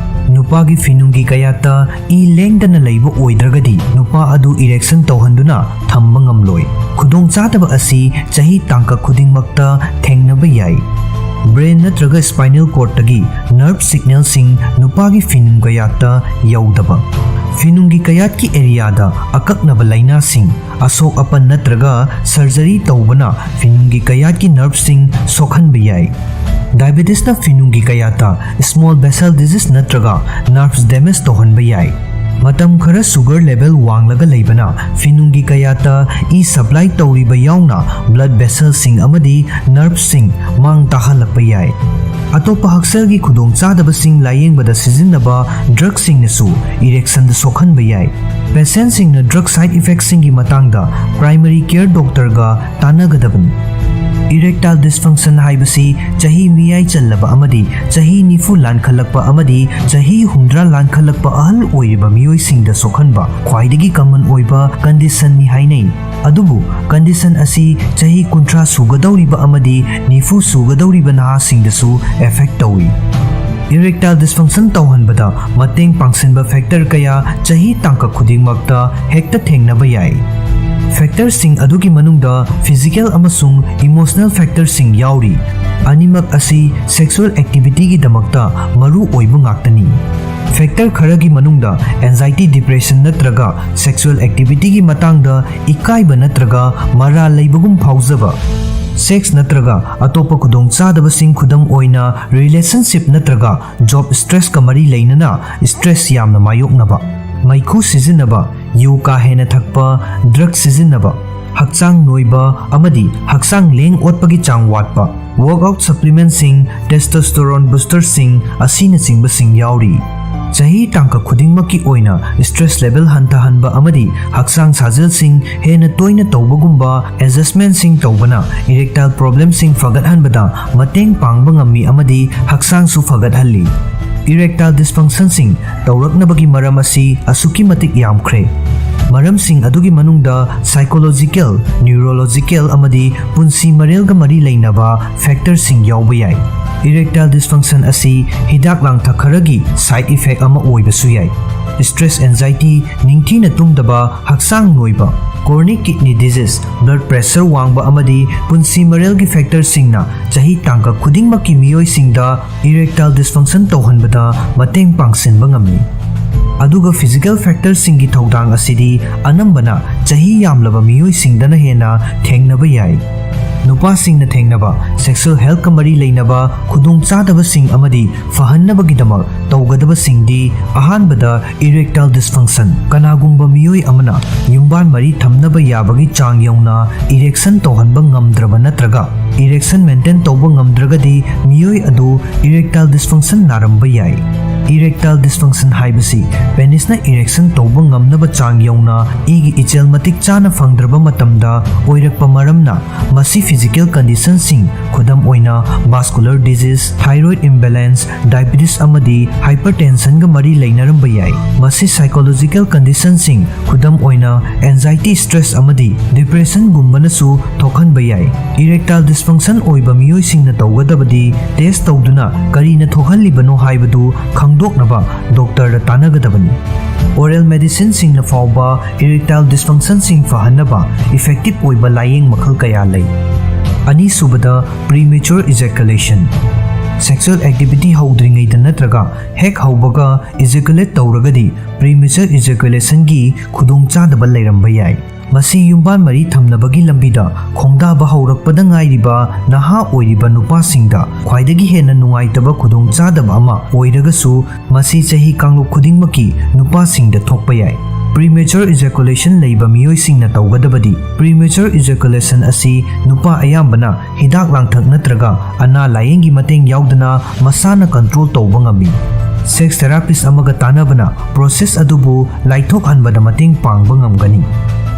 ꯅꯨꯄꯥꯒꯤ ꯐꯤꯅꯨꯡꯒꯤ ꯀꯌꯥꯠꯇ ꯏ ꯂꯦꯡꯗꯅ ꯂꯩꯕ ꯑꯣꯏꯗ꯭ꯔꯒꯗꯤ ꯅꯨꯄꯥ ꯑꯗꯨ erection ꯇꯧꯍꯟꯗꯨꯅ ꯊꯝꯕ ꯉꯝꯂꯣꯏ꯫ ꯈꯨꯗꯣꯡꯆꯥꯗꯕ ꯑꯁꯤ ꯆꯍꯤ ꯇꯥꯡꯀꯛ ꯈꯨꯗꯤꯡꯃꯛꯇ ꯊꯦꯡꯅꯕ ꯌꯥꯏ꯫ Brain ꯅꯠꯇ꯭ꯔꯒ spinal cordꯇꯒꯤ nerve signalꯁꯤꯡ ꯅꯨꯄꯥꯒꯤ ꯐꯤꯅꯨꯡ ꯀꯌꯥꯠꯇ ꯌꯧꯗꯕ꯫ ꯐꯤꯅꯨꯡꯒꯤ ꯀꯌꯥꯠꯀꯤ areaꯗ ꯑꯀꯛꯅꯕ ꯂꯥꯏꯅꯥꯁꯤꯡ, ꯑꯁꯣꯛ ꯑꯄꯟ ꯅꯠꯇ꯭ꯔꯒ surgery ꯇꯧꯕꯅ ꯐꯤꯅꯨꯡꯒꯤ ꯀꯌꯥꯠꯀꯤ nerveꯁꯤꯡ ꯁꯣꯛꯍꯟꯕ ꯌꯥꯏ꯫ Diabetesꯅ ꯐꯤꯅꯨꯡꯒꯤ ꯀꯌꯥꯠꯇ small vessel disease ꯅꯠꯇ꯭ꯔꯒ nerves damage ꯇꯧꯍꯟꯕ ꯌꯥꯏ꯫ ꯃꯇꯝ ꯈꯔ sugar level ꯋꯥꯡꯂꯒ ꯂꯩꯕꯅ ꯐꯤꯅꯨꯡꯒꯤ ꯀꯌꯥꯠꯇ ꯏ supply ꯇꯧꯔꯤꯕ ꯌꯥꯎꯅ blood vesselꯁꯤꯡ ꯑꯃꯗꯤ nerveꯁꯤꯡ ꯃꯥꯡ ꯇꯥꯍꯜꯂꯛꯄ ꯌꯥꯏ꯫ ꯑꯇꯣꯞꯄ ꯍꯛꯁꯦꯜꯒꯤ ꯈꯨꯗꯣꯡꯆꯥꯗꯕꯁꯤꯡ ꯂꯥꯌꯦꯡꯕꯗ ꯁꯤꯖꯤꯟꯅꯕ drugꯁꯤꯡꯅꯁꯨ erectionꯗ ꯁꯣꯛꯍꯟꯕ ꯌꯥꯏ꯫ Patientꯁꯤꯡꯅ drug side effectꯁꯤꯡꯒꯤ ꯃꯇꯥꯡꯗ primary care doctorꯒ ꯇꯥꯟꯅꯒꯗꯕꯅꯤ꯫ Erectile dysfunction ꯍꯥꯏꯕꯁꯤ ꯆꯍꯤ ꯃꯤꯌꯥꯏ ꯆꯜꯂꯕ ꯑꯃꯗꯤ ꯆꯍꯤ ꯅꯤꯐꯨ ꯂꯥꯟꯈꯠꯂꯛꯄ ꯑꯃꯗꯤ ꯆꯍꯤ ꯍꯨꯝꯗ꯭ꯔꯥ ꯂꯥꯟꯈꯠꯂꯛꯄ ꯑꯍꯜ ꯑꯣꯏꯔꯤꯕ ꯃꯤꯑꯣꯏꯁꯤꯡꯗ ꯁꯣꯛꯍꯟꯕ ꯈ꯭ꯋꯥꯏꯗꯒꯤ common ꯑꯣꯏꯕ conditionꯅꯤ ꯍꯥꯏꯅꯩ꯫ ꯑꯗꯨꯕꯨ condition ꯑꯁꯤ ꯆꯍꯤ ꯀꯨꯟꯊ꯭ꯔꯥ ꯁꯨꯒꯗꯧꯔꯤꯕ ꯑꯃꯗꯤ ꯅꯤꯐꯨ ꯁꯨꯒꯗꯧꯔꯤꯕ ꯅꯍꯥꯁꯤꯡꯗꯁꯨ affect ꯇꯧꯏ꯫ Erectile dysfunction ꯇꯧꯍꯟꯕꯗ ꯃꯇꯦꯡ ꯄꯥꯡꯁꯤꯟꯕ factor ꯀꯌꯥ ꯆꯍꯤ ꯇꯥꯡꯀꯛ ꯈꯨꯗꯤꯡꯃꯛꯇ ꯍꯦꯛꯇ ꯊꯦꯡꯅꯕ ꯌꯥꯏ꯫ Factorꯁꯤꯡ ꯑꯗꯨꯒꯤ ꯃꯅꯨꯡꯗ physical ꯑꯃꯁꯨꯡ emotional factorꯁꯤꯡ ꯌꯥꯎꯔꯤ꯫ ꯑꯅꯤꯃꯛ ꯑꯁꯤ sexual activityꯒꯤꯗꯃꯛꯇ ꯃꯔꯨ ꯑꯣꯏꯕ ꯉꯥꯛꯇꯅꯤ꯫ Factor ꯈꯔꯒꯤ ꯃꯅꯨꯡꯗ anxiety, depression ꯅꯠꯇ꯭ꯔꯒ sexual activityꯒꯤ ꯃꯇꯥꯡꯗ ꯏꯀꯥꯏꯕ ꯅꯠꯇ꯭ꯔꯒ ꯃꯔꯥꯜ ꯂꯩꯕꯒꯨꯝ ꯐꯥꯎꯖꯕ, sex ꯅꯠꯇ꯭ꯔꯒ ꯑꯇꯣꯞꯄ ꯈꯨꯗꯣꯡꯆꯥꯗꯕꯁꯤꯡ, ꯈꯨꯗꯝ ꯑꯣꯏꯅ relationship ꯅꯠꯇ꯭ꯔꯒ job stressꯀ ꯃꯔꯤ ꯂꯩꯅꯅ stress ꯌꯥꯝꯅ ꯃꯥꯌꯣꯛꯅꯕ, ꯃꯩꯈꯨ ꯁꯤꯖꯤꯟꯅꯕ, ꯌꯨ ꯀꯥ ꯍꯦꯟꯅ ꯊꯛꯄ, drug ꯁꯤꯖꯤꯟꯅꯕ, ꯍꯛꯆꯥꯡ ꯅꯣꯏꯕ ꯑꯃꯗꯤ ꯍꯛꯆꯥꯡ ꯂꯦꯡ ꯑꯣꯠꯄꯒꯤ ꯆꯥꯡ ꯋꯥꯠꯄ, workout supplementꯁꯤꯡ, testosterone boosterꯁꯤꯡ ꯑꯁꯤꯅꯆꯤꯡꯕꯁꯤꯡ ꯌꯥꯎꯔꯤ꯫ ꯆꯍꯤ ꯇꯥꯡꯀꯛ ꯈꯨꯗꯤꯡꯃꯛꯀꯤ ꯑꯣꯏꯅ stress level ꯍꯟꯊꯍꯟꯕ ꯑꯃꯗꯤ ꯍꯛꯆꯥꯡ ꯁꯥꯖꯦꯜꯁꯤꯡ ꯍꯦꯟꯅ ꯇꯣꯏꯅ ꯇꯧꯕꯒꯨꯝꯕ adjustmentꯁꯤꯡ ꯇꯧꯕꯅ erectile problemꯁꯤꯡ ꯐꯒꯠꯍꯟꯕꯗ ꯃꯇꯦꯡ ꯄꯥꯡꯕ ꯉꯝꯃꯤ ꯑꯃꯗꯤ ꯍꯛꯆꯥꯡꯁꯨ ꯐꯒꯠꯍꯜꯂꯤ꯫ Erectile dysfunctionꯁꯤꯡ ꯇꯧꯔꯛꯅꯕꯒꯤ ꯃꯔꯝ ꯑꯁꯤ ꯑꯁꯨꯛꯀꯤ ꯃꯇꯤꯛ ꯌꯥꯝꯈ꯭ꯔꯦ꯫ ꯃꯔꯝꯁꯤꯡ ꯑꯗꯨꯒꯤ ꯃꯅꯨꯡꯗ psychological, neurological ꯑꯃꯗꯤ ꯄꯨꯟꯁꯤ ꯃꯔꯦꯜꯒ ꯃꯔꯤ ꯂꯩꯅꯕ factorꯁꯤꯡ ꯌꯥꯎꯕ ꯌꯥꯏ꯫ Erectile dysfunction ꯑꯁꯤ ꯍꯤꯗꯥꯛ ꯂꯥꯡꯊꯛ ꯈꯔꯒꯤ side effect ꯑꯃ ꯑꯣꯏꯕꯁꯨ ꯌꯥꯏ꯫ Stress, anxiety, ꯅꯤꯡꯊꯤꯅ ꯇꯨꯝꯗꯕ, ꯍꯛꯆꯥꯡ ꯅꯣꯏꯕ, chronic kidney disease, blood pressure ꯋꯥꯡꯕ ꯑꯃꯗꯤ ꯄꯨꯟꯁꯤ ꯃꯔꯦꯜꯒꯤ factorꯁꯤꯡꯅ ꯆꯍꯤ ꯇꯥꯡꯀꯛ ꯈꯨꯗꯤꯡꯃꯛꯀꯤ ꯃꯤꯑꯣꯏꯁꯤꯡꯗ erectile dysfunction ꯇꯧꯍꯟꯕꯗ ꯃꯇꯦꯡ ꯄꯥꯡꯁꯤꯟꯕ ꯉꯝꯃꯤ꯫ ꯑꯗꯨꯒ physical factorꯁꯤꯡꯒꯤ ꯊꯧꯗꯥꯡ ꯑꯁꯤꯗꯤ ꯑꯅꯝꯕꯅ ꯆꯍꯤ ꯌꯥꯝꯂꯕ ꯃꯤꯑꯣꯏꯁꯤꯡꯗꯅ ꯍꯦꯟꯅ ꯊꯦꯡꯅꯕ ꯌꯥꯏ꯫ ꯅꯨꯄꯥꯁꯤꯡꯅ ꯊꯦꯡꯅꯕ sexual healthꯀ ꯃꯔꯤ ꯂꯩꯅꯕ ꯈꯨꯗꯣꯡꯆꯥꯗꯕꯁꯤꯡ ꯑꯃꯗꯤ ꯐꯍꯟꯅꯕꯒꯤꯗꯃꯛ ꯇꯧꯒꯗꯕꯁꯤꯡꯗꯤ, ꯑꯍꯥꯟꯕꯗ, erectile dysfunction꯫ ꯀꯅꯥꯒꯨꯝꯕ ꯃꯤꯑꯣꯏ ꯑꯃꯅ ꯌꯨꯝꯕꯥꯟ ꯃꯔꯤ ꯊꯝꯅꯕ ꯌꯥꯕꯒꯤ ꯆꯥꯡ ꯌꯧꯅ erection ꯇꯧꯍꯟꯕ ꯉꯝꯗ꯭ꯔꯕ ꯅꯠꯇ꯭ꯔꯒ erection maintain ꯇꯧꯕ ꯉꯝꯗ꯭ꯔꯒꯗꯤ, ꯃꯤꯑꯣꯏ ꯑꯗꯨ erectile dysfunction ꯅꯥꯔꯝꯕ ꯌꯥꯏ꯫ Erectile dysfunction ꯍꯥꯏꯕꯁꯤ penisꯅ erection ꯇꯧꯕ ꯉꯝꯅꯕ ꯆꯥꯡ ꯌꯧꯅ ꯏꯒꯤ ꯏꯆꯦꯜ ꯃꯇꯤꯛ ꯆꯥꯅ ꯐꯪꯗ꯭ꯔꯕ ꯃꯇꯝꯗ ꯑꯣꯏꯔꯛꯄ ꯃꯔꯝꯅ, ꯃꯁꯤ physical conditionꯁꯤꯡ, ꯈꯨꯗꯝ ꯑꯣꯏꯅ vascular disease, thyroid imbalance, diabetes ꯑꯃꯗꯤ hypertensionꯒ ꯃꯔꯤ ꯂꯩꯅꯔꯝꯕ ꯌꯥꯏ꯫ ꯃꯁꯤ psychological conditionꯁꯤꯡ, ꯈꯨꯗꯝ ꯑꯣꯏꯅ anxiety, stress ꯑꯃꯗꯤ depressionꯒꯨꯝꯕꯅꯁꯨ ꯊꯣꯛꯍꯟꯕ ꯌꯥꯏ꯫ Erectile dysfunction ꯑꯣꯏꯕ ꯃꯤꯑꯣꯏꯁꯤꯡꯅ ꯇꯧꯒꯗꯕꯗꯤ test ꯇꯧꯗꯨꯅ ꯀꯔꯤꯅ ꯊꯣꯛꯍꯜꯂꯤꯕꯅꯣ ꯍꯥꯏꯕꯗꯨ ꯈꯪꯗꯣꯛꯅꯕ doctorꯗ ꯇꯥꯟꯅꯒꯗꯕꯅꯤ꯫ Oral medicineꯁꯤꯡꯅ ꯐꯥꯎꯕ erectile dysfunctionꯁꯤꯡ ꯐꯍꯟꯅꯕ effective ꯑꯣꯏꯕ ꯂꯥꯌꯦꯡ ꯃꯈꯜ ꯀꯌꯥ ꯂꯩ꯫ ꯑꯅꯤꯁꯨꯕꯗ, premature ejaculation꯫ Sexual activity ꯍꯧꯗ꯭ꯔꯤꯉꯩꯗ ꯅꯠꯇ꯭ꯔꯒ ꯍꯦꯛ ꯍꯧꯕꯒ ejaculate ꯇꯧꯔꯒꯗꯤ premature ejaculationꯒꯤ ꯈꯨꯗꯣꯡꯆꯥꯗꯕ ꯂꯩꯔꯝꯕ ꯌꯥꯏ꯫ ꯃꯁꯤ ꯌꯨꯝꯕꯥꯟ ꯃꯔꯤ ꯊꯝꯅꯕꯒꯤ ꯂꯝꯕꯤꯗ ꯈꯣꯡꯗꯥꯕ ꯍꯧꯔꯛꯄꯗ ꯉꯥꯏꯔꯤꯕ ꯅꯍꯥ ꯑꯣꯏꯔꯤꯕ ꯅꯨꯄꯥꯁꯤꯡꯗ ꯈ꯭ꯋꯥꯏꯗꯒꯤ ꯍꯦꯟꯅ ꯅꯨꯡꯉꯥꯏꯇꯕ ꯈꯨꯗꯣꯡꯆꯥꯗꯕ ꯑꯃ ꯑꯣꯏꯔꯒꯁꯨ, ꯃꯁꯤ ꯆꯍꯤ ꯀꯥꯡꯂꯨꯞ ꯈꯨꯗꯤꯡꯃꯛꯀꯤ ꯅꯨꯄꯥꯁꯤꯡꯗ ꯊꯣꯛꯄ ꯌꯥꯏ꯫ Premature ejaculation ꯂꯩꯕ ꯃꯤꯑꯣꯏꯁꯤꯡꯅ ꯇꯧꯒꯗꯕꯗꯤ, premature ejaculation ꯑꯁꯤ ꯅꯨꯄꯥ ꯑꯌꯥꯝꯕꯅ ꯍꯤꯗꯥꯛ ꯂꯥꯡꯊꯛ ꯅꯠꯇ꯭ꯔꯒ ꯑꯅꯥ ꯂꯥꯌꯦꯡꯒꯤ ꯃꯇꯦꯡ ꯌꯥꯎꯗꯅ ꯃꯁꯥꯅ control ꯇꯧꯕ ꯉꯝꯃꯤ꯫ Sex therapist ꯑꯃꯒ ꯇꯥꯟꯅꯕꯅ process ꯑꯗꯨꯕꯨ ꯂꯥꯏꯊꯣꯛꯍꯟꯕꯗ ꯃꯇꯦꯡ ꯄꯥꯡꯕ ꯉꯝꯒꯅꯤ꯫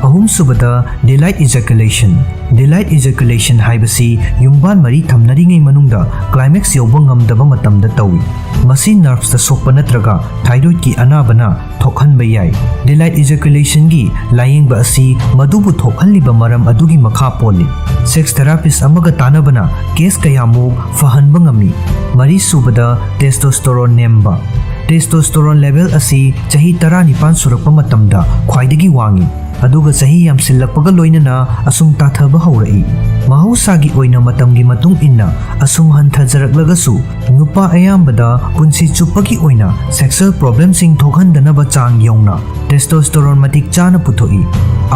ꯑꯍꯨꯝꯁꯨꯕꯗ, delayed ejaculation꯫ Delayed ejaculation ꯍꯥꯏꯕꯁꯤ ꯌꯨꯝꯕꯥꯟ ꯃꯔꯤ ꯊꯝꯅꯔꯤꯉꯩ ꯃꯅꯨꯡꯗ climax ꯌꯧꯕ ꯉꯝꯗꯕ ꯃꯇꯝꯗ ꯇꯧꯏ꯫ ꯃꯁꯤ nervesꯇ ꯁꯣꯛꯄ ꯅꯠꯇ꯭ꯔꯒ thyroidꯀꯤ ꯑꯅꯥꯕꯅ ꯊꯣꯛꯍꯟꯕ ꯌꯥꯏ꯫ Delayed ejaculationꯒꯤ ꯂꯥꯌꯦꯡꯕ ꯑꯁꯤ ꯃꯗꯨꯕꯨ ꯊꯣꯛꯍꯜꯂꯤꯕ ꯃꯔꯝ ꯑꯗꯨꯒꯤ ꯃꯈꯥ ꯄꯣꯜꯂꯤ꯫ Sex therapist ꯑꯃꯒ ꯇꯥꯟꯅꯕꯅ case ꯀꯌꯥꯃꯨꯛ ꯐꯍꯟꯕ ꯉꯝꯃꯤ꯫ ꯃꯔꯤꯁꯨꯕꯗ, testosterone ꯅꯦꯝꯕ꯫ Testosterone level ꯑꯁꯤ ꯆꯍꯤ ꯇꯔꯥꯅꯤꯄꯥꯟ ꯁꯨꯔꯛꯄ ꯃꯇꯝꯗ ꯈ꯭ꯋꯥꯏꯗꯒꯤ ꯋꯥꯡꯏ꯫ ꯑꯗꯨꯒ ꯆꯍꯤ ꯌꯥꯝꯁꯤꯜꯂꯛꯄꯒ ꯂꯣꯏꯅꯅ ꯑꯁꯨꯝ ꯇꯥꯊꯕ ꯍꯧꯔꯛꯏ꯫ ꯃꯍꯧꯁꯥꯒꯤ ꯑꯣꯏꯅ ꯃꯇꯝꯒꯤ ꯃꯇꯨꯡ ꯏꯟꯅ ꯑꯁꯨꯝ ꯍꯟꯊꯖꯔꯛꯂꯒꯁꯨ, ꯅꯨꯄꯥ ꯑꯌꯥꯝꯕꯗ ꯄꯨꯟꯁꯤ ꯆꯨꯞꯄꯒꯤ ꯑꯣꯏꯅ sexual problemꯁꯤꯡ ꯊꯣꯛꯍꯟꯗꯅꯕ ꯆꯥꯡ ꯌꯧꯅ testosterone ꯃꯇꯤꯛ ꯆꯥꯅ ꯄꯨꯊꯣꯛꯏ꯫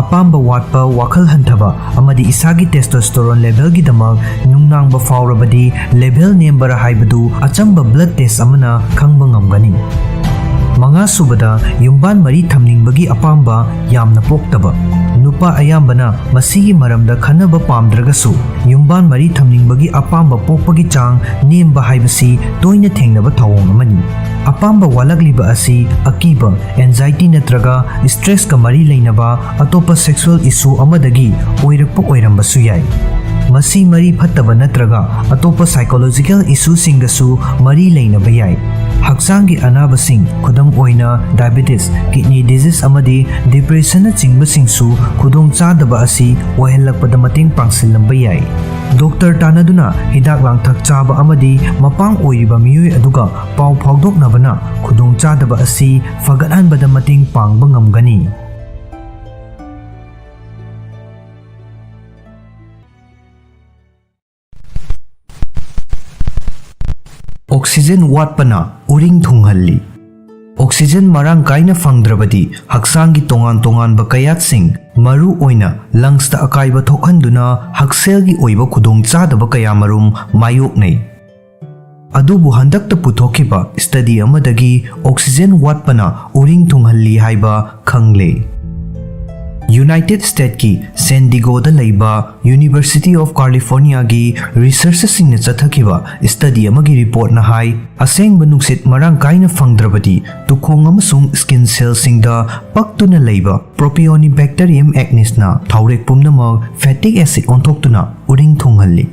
ꯑꯄꯥꯝꯕ ꯋꯥꯠꯄ, ꯋꯥꯈꯜ ꯍꯟꯊꯕ ꯑꯃꯗꯤ ꯏꯁꯥꯒꯤ testosterone levelꯒꯤꯗꯃꯛ ꯅꯨꯡꯅꯥꯡꯕ ꯐꯥꯎꯔꯕꯗꯤ level ꯅꯦꯝꯕꯔꯥ ꯍꯥꯏꯕꯗꯨ ꯑꯆꯝꯕ blood test ꯑꯃꯅ ꯈꯪꯕ ꯉꯝꯒꯅꯤ꯫ ꯃꯉꯥꯁꯨꯕꯗ, ꯌꯨꯝꯕꯥꯟ ꯃꯔꯤ ꯊꯝꯅꯤꯡꯕꯒꯤ ꯑꯄꯥꯝꯕ ꯌꯥꯝꯅ ꯄꯣꯛꯇꯕ꯫ ꯅꯨꯄꯥ ꯑꯌꯥꯝꯕꯅ ꯃꯁꯤꯒꯤ ꯃꯔꯝꯗ ꯈꯟꯅꯕ ꯄꯥꯝꯗ꯭ꯔꯒꯁꯨ, ꯌꯨꯝꯕꯥꯟ ꯃꯔꯤ ꯊꯝꯅꯤꯡꯕꯒꯤ ꯑꯄꯥꯝꯕ ꯄꯣꯛꯄꯒꯤ ꯆꯥꯡ ꯅꯦꯝꯕ ꯍꯥꯏꯕꯁꯤ ꯇꯣꯏꯅ ꯊꯦꯡꯅꯕ ꯊꯧꯑꯣꯡ ꯑꯃꯅꯤ꯫ ꯑꯄꯥꯝꯕ ꯋꯥꯠꯂꯛꯂꯤꯕ ꯑꯁꯤ ꯑꯀꯤꯕ, anxiety ꯅꯠꯇ꯭ꯔꯒ stressꯀ ꯃꯔꯤ ꯂꯩꯅꯕ ꯑꯇꯣꯞꯄ sexual issue ꯑꯃꯗꯒꯤ ꯑꯣꯏꯔꯛꯄ ꯑꯣꯏꯔꯝꯕꯁꯨ ꯌꯥꯏ꯫ ꯃꯁꯤ ꯃꯔꯤ ꯐꯠꯇꯕ ꯅꯠꯇ꯭ꯔꯒ ꯑꯇꯣꯞꯄ psychological issueꯁꯤꯡꯒꯁꯨ ꯃꯔꯤ ꯂꯩꯅꯕ ꯌꯥꯏ꯫ ꯍꯛꯆꯥꯡꯒꯤ ꯑꯅꯥꯕꯁꯤꯡ, ꯈꯨꯗꯝ ꯑꯣꯏꯅ diabetes, kidney disease ꯑꯃꯗꯤ depressionꯅꯆꯤꯡꯕꯁꯤꯡꯁꯨ ꯈꯨꯗꯣꯡꯆꯥꯗꯕ ꯑꯁꯤ ꯑꯣꯏꯍꯜꯂꯛꯄꯗ ꯃꯇꯦꯡ ꯄꯥꯡꯁꯤꯜꯂꯝꯕ ꯌꯥꯏ꯫ ꯗꯣꯛꯇꯔ ꯇꯥꯟꯅꯗꯨꯅ ꯍꯤꯗꯥꯛ ꯂꯥꯡꯊꯛ ꯆꯥꯕ ꯑꯃꯗꯤ ꯃꯄꯥꯡ ꯑꯣꯏꯔꯤꯕ ꯃꯤꯑꯣꯏ ꯑꯗꯨꯒ ꯄꯥꯎ ꯐꯥꯎꯗꯣꯛꯅꯕꯅ ꯈꯨꯗꯣꯡꯆꯥꯗꯕ ꯑꯁꯤ ꯐꯒꯠꯍꯟꯕꯗ ꯃꯇꯦꯡ ꯄꯥꯡꯕ ꯉꯝꯒꯅꯤ꯫ Oxygen ꯋꯥꯠꯄꯅ ꯎꯔꯤꯡ ꯊꯨꯡꯍꯜꯂꯤ꯫ Oxygen ꯃꯔꯥꯡ ꯀꯥꯏꯅ ꯐꯪꯗ꯭ꯔꯕꯗꯤ ꯍꯛꯆꯥꯡꯒꯤ ꯇꯣꯉꯥꯟ ꯇꯣꯉꯥꯟꯕ ꯀꯌꯥꯠꯁꯤꯡ, ꯃꯔꯨ ꯑꯣꯏꯅ lungsꯇ ꯑꯀꯥꯏꯕ ꯊꯣꯛꯍꯟꯗꯨꯅ ꯍꯛꯁꯦꯜꯒꯤ ꯑꯣꯏꯕ ꯈꯨꯗꯣꯡꯆꯥꯗꯕ ꯀꯌꯥꯃꯔꯨꯝ ꯃꯥꯌꯣꯛꯅꯩ꯫ ꯑꯗꯨꯕꯨ ꯍꯟꯗꯛꯇ ꯄꯨꯊꯣꯛꯈꯤꯕ study ꯑꯃꯗꯒꯤ oxygen ꯋꯥꯠꯄꯅ ꯎꯔꯤꯡ ꯊꯨꯡꯍꯜꯂꯤ ꯍꯥꯏꯕ ꯈꯪꯂꯦ꯫ United Statesꯀꯤ San Diegoꯗ ꯂꯩꯕ University of Californiaꯒꯤ researcherꯁꯤꯡꯅ ꯆꯠꯊꯈꯤꯕ study ꯑꯃꯒꯤ reportꯅ ꯍꯥꯏ, ꯑꯁꯦꯡꯕ ꯅꯨꯡꯁꯤꯠ ꯃꯔꯥꯡ ꯀꯥꯏꯅ ꯐꯪꯗ꯭ꯔꯕꯗꯤ ꯇꯨꯈꯣꯡ ꯑꯃꯁꯨꯡ skin cellꯁꯤꯡꯗ ꯄꯛꯇꯨꯅ ꯂꯩꯕ Propionibacterium acnesꯅ ꯊꯥꯎꯔꯦꯛ ꯄꯨꯝꯅꯃꯛ fatty acid ꯑꯣꯟꯊꯣꯛꯇꯨꯅ ꯎꯔꯤꯡ ꯊꯨꯡꯍꯜꯂꯤ꯫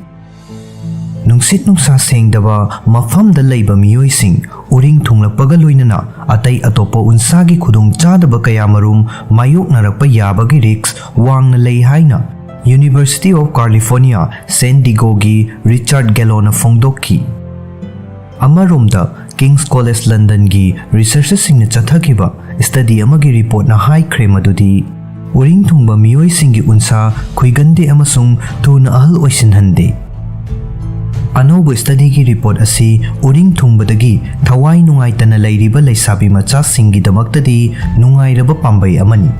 ꯅꯨꯡꯁꯤꯠ ꯅꯨꯡꯁꯥ ꯁꯦꯡꯗꯕ ꯃꯐꯝꯗ ꯂꯩꯕ ꯃꯤꯑꯣꯏꯁꯤꯡ ꯎꯔꯤꯡ ꯊꯨꯡꯂꯛꯄꯒ ꯂꯣꯏꯅꯅ ꯑꯇꯩ ꯑꯇꯣꯞꯄ ꯎꯟꯁꯥꯒꯤ ꯈꯨꯗꯣꯡꯆꯥꯗꯕ ꯀꯌꯥꯃꯔꯨꯝ ꯃꯥꯌꯣꯛꯅꯔꯛꯄ ꯌꯥꯕꯒꯤ risk ꯋꯥꯡꯅ ꯂꯩ ꯍꯥꯏꯅ University of California San Diegoꯒꯤ Richard Galloꯅ ꯐꯣꯡꯗꯣꯛꯈꯤ꯫ ꯑꯃꯔꯣꯝꯗ, King's College Londonꯒꯤ researcherꯁꯤꯡꯅ ꯆꯠꯊꯈꯤꯕ study ꯑꯃꯒꯤ reportꯅ ꯍꯥꯏꯈ꯭ꯔꯦ ꯃꯗꯨꯗꯤ ꯎꯔꯤꯡ ꯊꯨꯡꯕ ꯃꯤꯑꯣꯏꯁꯤꯡꯒꯤ ꯎꯟꯁꯥ ꯈꯨꯏꯒꯟꯗꯦ ꯑꯃꯁꯨꯡ ꯊꯨꯅ ꯑꯍꯜ ꯑꯣꯏꯁꯤꯟꯍꯟꯗꯦ꯫ ꯑꯅꯧꯕ ꯁ꯭ꯇꯗꯤꯒꯤ ꯔꯤꯄꯣꯔꯠ ꯑꯁꯤ ꯎꯔꯤꯡ ꯊꯨꯡꯕꯗꯒꯤ ꯊꯋꯥꯏ ꯅꯨꯡꯉꯥꯏꯇꯅ ꯂꯩꯔꯤꯕ ꯂꯩꯁꯥꯕꯤ ꯃꯆꯥꯁꯤꯡꯒꯤꯗꯃꯛꯇꯗꯤ ꯅꯨꯡꯉꯥꯏꯔꯕ ꯄꯥꯝꯕꯩ ꯑꯃꯅꯤ꯫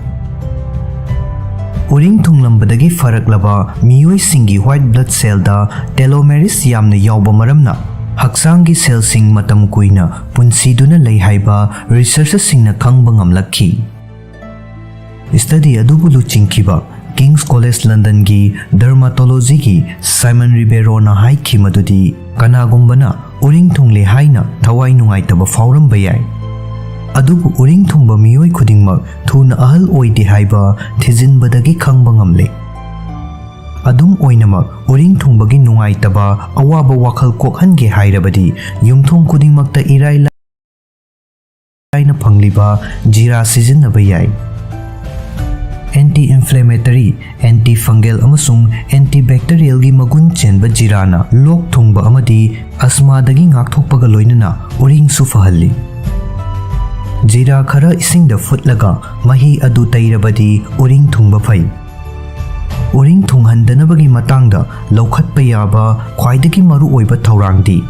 ꯎꯔꯤꯡ ꯊꯨꯡꯂꯝꯕꯗꯒꯤ ꯐꯔꯛꯂꯕ ꯃꯤꯑꯣꯏꯁꯤꯡꯒꯤ white blood cellꯗ telomerase ꯌꯥꯝꯅ ꯌꯥꯎꯕ ꯃꯔꯝꯅ ꯍꯛꯆꯥꯡꯒꯤ cellꯁꯤꯡ ꯃꯇꯝ ꯀꯨꯏꯅ ꯄꯨꯟꯁꯤꯗꯨꯅ ꯂꯩ ꯍꯥꯏꯕ researcherꯁꯤꯡꯅ ꯈꯪꯕ ꯉꯝꯂꯛꯈꯤ꯫ ꯁ꯭ꯇꯗꯤ ꯑꯗꯨꯕꯨ ꯂꯨꯆꯤꯡꯈꯤꯕ King's College Londonꯒꯤ dermatologyꯒꯤ Simon Ribeiroꯅ ꯍꯥꯏꯈꯤ ꯃꯗꯨꯗꯤ ꯀꯅꯥꯒꯨꯝꯕꯅ ꯎꯔꯤꯡ ꯊꯨꯡꯂꯦ ꯍꯥꯏꯅ ꯊꯋꯥꯏ ꯅꯨꯡꯉꯥꯏꯇꯕ ꯐꯥꯎꯔꯝꯕ ꯌꯥꯏ, ꯑꯗꯨꯕꯨ ꯎꯔꯤꯡ ꯊꯨꯡꯕ ꯃꯤꯑꯣꯏ ꯈꯨꯗꯤꯡꯃꯛ ꯊꯨꯅ ꯑꯍꯜ ꯑꯣꯏꯗꯦ ꯍꯥꯏꯕ ꯊꯤꯖꯤꯟꯕꯗꯒꯤ ꯈꯪꯕ ꯉꯝꯂꯦ꯫ ꯑꯗꯨꯝ ꯑꯣꯏꯅꯃꯛ, ꯎꯔꯤꯡ ꯊꯨꯡꯕꯒꯤ ꯅꯨꯡꯉꯥꯏꯇꯕ ꯑꯋꯥꯕ ꯋꯥꯈꯜ ꯀꯣꯛꯍꯟꯒꯦ ꯍꯥꯏꯔꯕꯗꯤ ꯌꯨꯝꯊꯣꯡ ꯈꯨꯗꯤꯡꯃꯛꯇ ꯏꯔꯥꯏ ꯂꯥꯏꯅ ꯐꯪꯂꯤꯕ ꯖꯤꯔꯥ ꯁꯤꯖꯤꯟꯅꯕ ꯌꯥꯏ꯫ Anti-inflammatory, antifungal ꯑꯃꯁꯨꯡ antibacterialꯒꯤ ꯃꯒꯨꯟ ꯆꯦꯟꯕ ꯖꯤꯔꯥꯅ ꯂꯣꯛ ꯊꯨꯡꯕ ꯑꯃꯗꯤ ꯑꯁꯃꯥꯗꯒꯤ ꯉꯥꯛꯊꯣꯛꯄꯒ ꯂꯣꯏꯅꯅ ꯎꯔꯤꯡꯁꯨ ꯐꯍꯜꯂꯤ꯫ ꯖꯤꯔꯥ ꯈꯔ ꯏꯁꯤꯡꯗ ꯐꯨꯠꯂꯒ ꯃꯍꯤ ꯑꯗꯨ ꯇꯩꯔꯕꯗꯤ ꯎꯔꯤꯡ ꯊꯨꯡꯕ ꯐꯩ꯫ ꯎꯔꯤꯡ ꯊꯨꯡꯍꯟꯗꯅꯕꯒꯤ ꯃꯇꯥꯡꯗ ꯂꯧꯈꯠꯄ ꯌꯥꯕ ꯈ꯭ꯋꯥꯏꯗꯒꯤ ꯃꯔꯨꯑꯣꯏꯕ ꯊꯧꯔꯥꯡꯗꯤ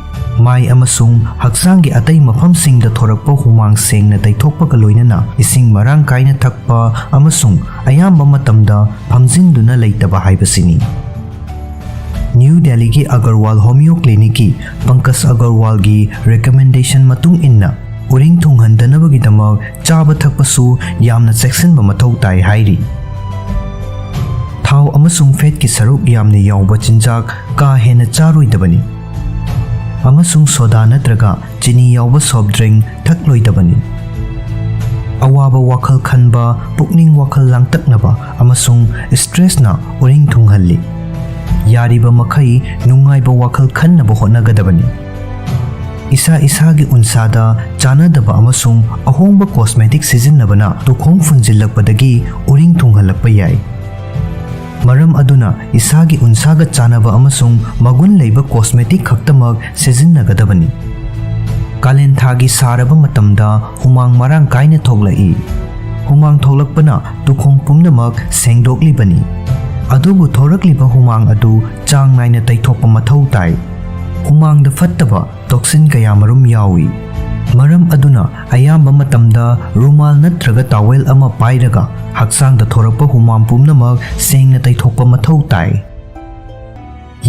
ꯃꯥꯏ ꯑꯃꯁꯨꯡ ꯍꯛꯆꯥꯡꯒꯤ ꯑꯇꯩ ꯃꯐꯝꯁꯤꯡꯗ ꯊꯣꯔꯛꯄ ꯍꯨꯃꯥꯡ ꯁꯦꯡꯅ ꯇꯩꯊꯣꯛꯄꯒ ꯂꯣꯏꯅꯅ ꯏꯁꯤꯡ ꯃꯔꯥꯡ ꯀꯥꯏꯅ ꯊꯛꯄ ꯑꯃꯁꯨꯡ ꯑꯌꯥꯝꯕ ꯃꯇꯝꯗ ꯐꯝꯖꯤꯟꯗꯨꯅ ꯂꯩꯇꯕ ꯍꯥꯏꯕꯁꯤꯅꯤ꯫ ꯅ꯭ꯌꯨ ꯗꯦꯜꯂꯤꯒꯤ ꯑꯒꯔꯋꯥꯜ ꯍꯣꯃꯤꯑꯣ ꯀ꯭ꯂꯤꯅꯤꯛꯀꯤ ꯄꯪꯀꯖ ꯑꯒꯔꯋꯥꯜꯒꯤ recommendation ꯃꯇꯨꯡ ꯏꯟꯅ, ꯎꯔꯤꯡ ꯊꯨꯡꯍꯟꯗꯅꯕꯒꯤꯗꯃꯛ ꯆꯥꯕ ꯊꯛꯄꯁꯨ ꯌꯥꯝꯅ ꯆꯦꯛꯁꯤꯟꯕ ꯃꯊꯧ ꯇꯥꯏ ꯍꯥꯏꯔꯤ꯫ ꯊꯥꯎ ꯑꯃꯁꯨꯡ fatꯀꯤ ꯁꯔꯨꯛ ꯌꯥꯝꯅ ꯌꯥꯎꯕ ꯆꯤꯟꯖꯥꯛ ꯀꯥ ꯍꯦꯟꯅ ꯆꯥꯔꯣꯏꯗꯕꯅꯤ, ꯑꯃꯁꯨꯡ soda ꯅꯠꯇ꯭ꯔꯒ ꯆꯤꯅꯤ ꯌꯥꯎꯕ soft drink ꯊꯛꯂꯣꯏꯗꯕꯅꯤ꯫ ꯑꯋꯥꯕ ꯋꯥꯈꯜ ꯈꯟꯕ, ꯄꯨꯛꯅꯤꯡ ꯋꯥꯈꯜ ꯂꯥꯡꯇꯛꯅꯕ, ꯑꯃꯁꯨꯡ stressꯅ ꯎꯔꯤꯡ ꯊꯨꯡꯍꯜꯂꯤ꯫ ꯌꯥꯔꯤꯕ ꯃꯈꯩ ꯅꯨꯡꯉꯥꯏꯕ ꯋꯥꯈꯜ ꯈꯟꯅꯕ ꯍꯣꯠꯅꯒꯗꯕꯅꯤ꯫ ꯏꯁꯥ ꯏꯁꯥꯒꯤ ꯎꯟꯁꯥꯗ ꯆꯥꯅꯗꯕ ꯑꯃꯁꯨꯡ ꯑꯍꯣꯡꯕ cosmetic ꯁꯤꯖꯤꯟꯅꯕꯅ ꯇꯨꯈꯣꯡ ꯐꯨꯟꯖꯤꯜꯂꯛꯄꯗꯒꯤ ꯎꯔꯤꯡ ꯊꯨꯡꯍꯜꯂꯛꯄ ꯌꯥꯏ꯫ ꯃꯔꯝ ꯑꯗꯨꯅ ꯏꯁꯥꯒꯤ ꯎꯟꯁꯥꯒ ꯆꯥꯅꯕ ꯑꯃꯁꯨꯡ ꯃꯒꯨꯟ ꯂꯩꯕ cosmetic ꯈꯛꯇꯃꯛ ꯁꯤꯖꯤꯟꯅꯒꯗꯕꯅꯤ꯫ ꯀꯥꯂꯦꯟ ꯊꯥꯒꯤ ꯁꯥꯔꯕ ꯃꯇꯝꯗ ꯍꯨꯃꯥꯡ ꯃꯔꯥꯡ ꯀꯥꯏꯅ ꯊꯣꯛꯂꯛꯏ꯫ ꯍꯨꯃꯥꯡ ꯊꯣꯛꯂꯛꯄꯅ ꯇꯨꯈꯣꯡ ꯄꯨꯝꯅꯃꯛ ꯁꯦꯡꯗꯣꯛꯂꯤꯕꯅꯤ꯫ ꯑꯗꯨꯕꯨ ꯊꯣꯔꯛꯂꯤꯕ ꯍꯨꯃꯥꯡ ꯑꯗꯨ ꯆꯥꯡ ꯅꯥꯏꯅ ꯇꯩꯊꯣꯛꯄ ꯃꯊꯧ ꯇꯥꯏ꯫ ꯍꯨꯃꯥꯡꯗ ꯐꯠꯇꯕ ꯇꯣꯛꯁꯤꯟ ꯀꯌꯥꯃꯔꯨꯝ ꯌꯥꯎꯏ꯫ ꯃꯔꯝ ꯑꯗꯨꯅ ꯑꯌꯥꯝꯕ ꯃꯇꯝꯗ ꯔꯨꯃꯥꯜ ꯅꯠꯇ꯭ꯔꯒ ꯇꯥꯋꯦꯜ ꯑꯃ ꯄꯥꯏꯔꯒ ꯍꯛꯆꯥꯡꯗ ꯊꯣꯔꯛꯄ ꯍꯨꯃꯥꯡ ꯄꯨꯝꯅꯃꯛ ꯁꯦꯡꯅ ꯇꯩꯊꯣꯛꯄ ꯃꯊꯧ ꯇꯥꯏ꯫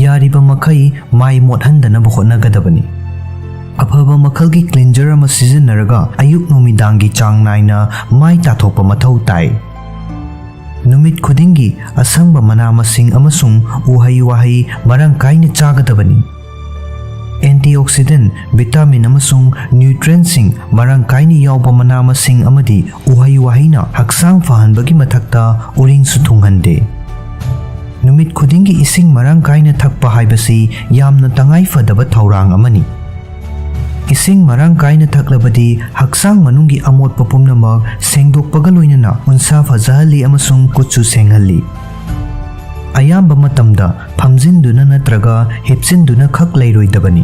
ꯌꯥꯔꯤꯕ ꯃꯈꯩ ꯃꯥꯏ ꯃꯣꯠꯍꯟꯗꯅꯕ ꯍꯣꯠꯅꯒꯗꯕꯅꯤ꯫ ꯑꯐꯕ ꯃꯈꯜꯒꯤ ꯀ꯭ꯂꯤꯟꯖꯔ ꯑꯃ ꯁꯤꯖꯤꯟꯅꯔꯒ ꯑꯌꯨꯛ ꯅꯨꯃꯤꯗꯥꯡꯒꯤ ꯆꯥꯡ ꯅꯥꯏꯅ ꯃꯥꯏ ꯇꯥꯊꯣꯛꯄ ꯃꯊꯧ ꯇꯥꯏ꯫ ꯅꯨꯃꯤꯠ ꯈꯨꯗꯤꯡꯒꯤ ꯑꯁꯪꯕ ꯃꯅꯥ ꯃꯁꯤꯡ ꯑꯃꯁꯨꯡ ꯎꯍꯩ ꯋꯥꯍꯩ ꯃꯔꯥꯡ ꯀꯥꯏꯅ ꯆꯥꯒꯗꯕꯅꯤ꯫ ꯑꯦꯟꯇꯤꯑꯣꯛꯁꯤꯗꯦꯟ, ꯚꯤꯇꯥꯃꯤꯟ ꯑꯃꯁꯨꯡ ꯅ꯭ꯌꯨꯇ꯭ꯔꯦꯟꯁꯤꯡ ꯃꯔꯥꯡ ꯀꯥꯏꯅ ꯌꯥꯎꯕ ꯃꯅꯥ ꯃꯁꯤꯡ ꯑꯃꯗꯤ ꯎꯍꯩ ꯋꯥꯍꯩꯅ ꯍꯛꯆꯥꯡ ꯐꯍꯟꯕꯒꯤ ꯃꯊꯛꯇ ꯎꯔꯤꯡꯁꯨ ꯊꯨꯡꯍꯟꯗꯦ꯫ ꯅꯨꯃꯤꯠ ꯈꯨꯗꯤꯡꯒꯤ ꯏꯁꯤꯡ ꯃꯔꯥꯡ ꯀꯥꯏꯅ ꯊꯛꯄ ꯍꯥꯏꯕꯁꯤ ꯌꯥꯝꯅ ꯇꯉꯥꯏ ꯐꯗꯕ ꯊꯧꯔꯥꯡ ꯑꯃꯅꯤ꯫ ꯏꯁꯤꯡ ꯃꯔꯥꯡ ꯀꯥꯏꯅ ꯊꯛꯂꯕꯗꯤ ꯍꯛꯆꯥꯡ ꯃꯅꯨꯡꯒꯤ ꯑꯃꯣꯠꯄ ꯄꯨꯝꯅꯃꯛ ꯁꯦꯡꯗꯣꯛꯄꯒ ꯂꯣꯏꯅꯅ ꯎꯟꯁꯥ ꯐꯖꯍꯜꯂꯤ ꯑꯃꯁꯨꯡ ꯀꯨꯠꯁꯨ ꯁꯦꯡꯍꯜꯂꯤ꯫ ꯑꯌꯥꯝꯕ ꯃꯇꯝꯗ ꯐꯝꯖꯤꯟꯗꯨꯅ ꯅꯠꯇ꯭ꯔꯒ ꯍꯤꯞꯆꯤꯟꯗꯨꯅ ꯈꯛ ꯂꯩꯔꯣꯏꯗꯕꯅꯤ꯫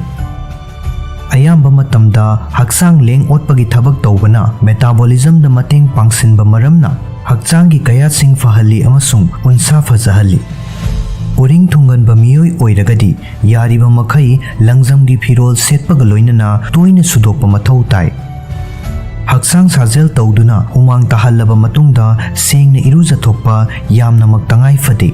ꯑꯌꯥꯝꯕ ꯃꯇꯝꯗ ꯍꯛꯆꯥꯡ ꯂꯦꯡ ꯑꯣꯠꯄꯒꯤ ꯊꯕꯛ ꯇꯧꯕꯅ ꯃꯦꯇꯥꯕꯣꯂꯤꯖꯝꯗ ꯃꯇꯦꯡ ꯄꯥꯡꯁꯤꯟꯕ ꯃꯔꯝꯅ ꯍꯛꯆꯥꯡꯒꯤ ꯀꯌꯥꯠꯁꯤꯡ ꯐꯍꯜꯂꯤ ꯑꯃꯁꯨꯡ ꯎꯟꯁꯥ ꯐꯖꯍꯜꯂꯤ꯫ ꯎꯔꯤꯡ ꯊꯨꯡꯒꯟꯕ ꯃꯤꯑꯣꯏ ꯑꯣꯏꯔꯒꯗꯤ ꯌꯥꯔꯤꯕ ꯃꯈꯩ ꯂꯪꯖꯝꯒꯤ ꯐꯤꯔꯣꯜ ꯁꯦꯠꯄꯒ ꯂꯣꯏꯅꯅ ꯇꯣꯏꯅ ꯁꯨꯗꯣꯛꯄ ꯃꯊꯧ ꯇꯥꯏ꯫ ꯍꯛꯆꯥꯡ ꯁꯥꯖꯦꯜ ꯇꯧꯗꯨꯅ ꯍꯨꯃꯥꯡ ꯇꯥꯍꯜꯂꯕ ꯃꯇꯨꯡꯗ ꯁꯦꯡꯅ ꯏꯔꯨꯖꯊꯣꯛꯄ ꯌꯥꯝꯅꯃꯛ ꯇꯉꯥꯏ ꯐꯗꯦ꯫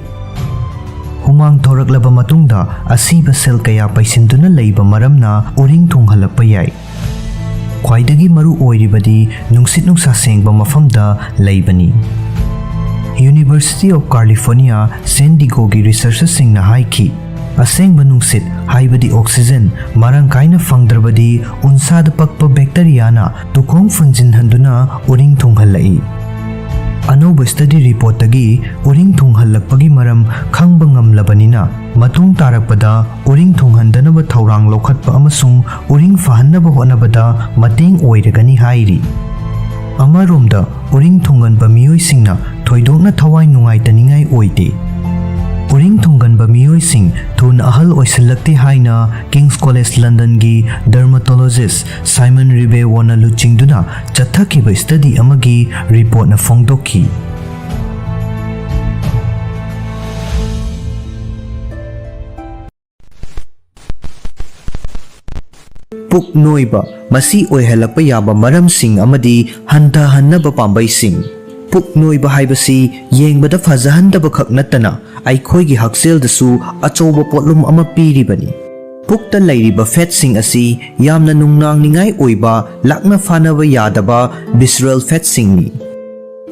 ꯍꯨꯃꯥꯡ ꯊꯣꯔꯛꯂꯕ ꯃꯇꯨꯡꯗ ꯑꯁꯤꯕ ꯁꯦꯜ ꯀꯌꯥ ꯄꯩꯁꯤꯟꯗꯨꯅ ꯂꯩꯕ ꯃꯔꯝꯅ ꯎꯔꯤꯡ ꯊꯨꯡꯍꯜꯂꯛꯄ ꯌꯥꯏ꯫ ꯈ꯭ꯋꯥꯏꯗꯒꯤ ꯃꯔꯨ ꯑꯣꯏꯔꯤꯕꯗꯤ ꯅꯨꯡꯁꯤꯠ ꯅꯨꯡꯁꯥ ꯁꯦꯡꯕ ꯃꯐꯝꯗ ꯂꯩꯕꯅꯤ꯫ University of California, San Diegoꯒꯤ ꯔꯤꯁꯔꯆꯔꯁꯤꯡꯅ ꯍꯥꯏꯈꯤ, ꯑꯁꯦꯡꯕ ꯅꯨꯡꯁꯤꯠ, ꯍꯥꯏꯕꯗꯤ ꯑꯣꯛꯁꯤꯖꯦꯟ, ꯃꯔꯥꯡ ꯀꯥꯏꯅ ꯐꯪꯗ꯭ꯔꯕꯗꯤ ꯎꯟꯁꯥꯗ ꯄꯛꯄ ꯕꯦꯛꯇꯔꯤꯌꯥꯅ ꯇꯨꯈꯣꯡ ꯐꯨꯟꯖꯤꯟꯍꯟꯗꯨꯅ ꯎꯔꯤꯡ ꯊꯨꯡꯍꯜꯂꯛꯏ꯫ ꯑꯅꯧꯕ ꯁ꯭ꯇꯗꯤ ꯔꯤꯄꯣꯔꯠꯇꯒꯤ ꯎꯔꯤꯡ ꯊꯨꯡꯍꯜꯂꯛꯄꯒꯤ ꯃꯔꯝ ꯈꯪꯕ ꯉꯝꯂꯕꯅꯤꯅ, ꯃꯇꯨꯡ ꯇꯥꯔꯛꯄꯗ ꯎꯔꯤꯡ ꯊꯨꯡꯍꯟꯗꯅꯕ ꯊꯧꯔꯥꯡ ꯂꯧꯈꯠꯄ ꯑꯃꯁꯨꯡ ꯎꯔꯤꯡ ꯐꯍꯟꯅꯕ ꯍꯣꯠꯅꯕꯗ ꯃꯇꯦꯡ ꯑꯣꯏꯔꯒꯅꯤ ꯍꯥꯏꯔꯤ꯫ ꯑꯃꯔꯣꯝꯗ, ꯎꯔꯤꯡ ꯊꯨꯡꯒꯟꯕ ꯃꯤꯑꯣꯏꯁꯤꯡꯅ ꯊꯣꯏꯗꯣꯛꯅ ꯊꯋꯥꯏ ꯅꯨꯡꯉꯥꯏꯇꯅꯤꯡꯉꯥꯏ ꯑꯣꯏꯗꯦ꯫ ꯎꯔꯤꯡ ꯊꯨꯡꯒꯟꯕ ꯃꯤꯑꯣꯏꯁꯤꯡ ꯊꯨꯅ ꯑꯍꯜ ꯑꯣꯏꯁꯤꯜꯂꯛꯇꯦ ꯍꯥꯏꯅ King's College Londonꯒꯤ dermatologist Simon Ribeiro ꯅ ꯂꯨꯆꯤꯡꯗꯨꯅ ꯆꯠꯊꯈꯤꯕ study ꯑꯃꯒꯤ report ꯅ ꯐꯣꯡꯗꯣꯛꯈꯤ꯫ ꯄꯨꯛ ꯅꯣꯏꯕ, ꯃꯁꯤ ꯑꯣꯏꯍꯜꯂꯛꯄ ꯌꯥꯕ ꯃꯔꯝꯁꯤꯡ ꯑꯃꯗꯤ ꯍꯟꯊꯍꯟꯅꯕ ꯄꯥꯝꯕꯩꯁꯤꯡ꯫ ꯄꯨꯛ ꯅꯣꯏꯕ ꯍꯥꯏꯕꯁꯤ ꯌꯦꯡꯕꯗ ꯐꯖꯍꯟꯗꯕ ꯈꯛ ꯅꯠꯇꯅ ꯑꯩꯈꯣꯏꯒꯤ ꯍꯛꯁꯦꯜꯗꯁꯨ ꯑꯆꯧꯕ ꯄꯣꯠꯂꯨꯝ ꯑꯃ ꯄꯤꯔꯤꯕꯅꯤ꯫ ꯄꯨꯛꯇ ꯂꯩꯔꯤꯕ fat ꯁꯤꯡ ꯑꯁꯤ ꯌꯥꯝꯅ ꯅꯨꯡꯅꯥꯡꯅꯤꯡꯉꯥꯏ ꯑꯣꯏꯕ, ꯂꯥꯛꯅ ꯐꯥꯅꯕ ꯌꯥꯗꯕ visceral fat ꯁꯤꯡꯅꯤ꯫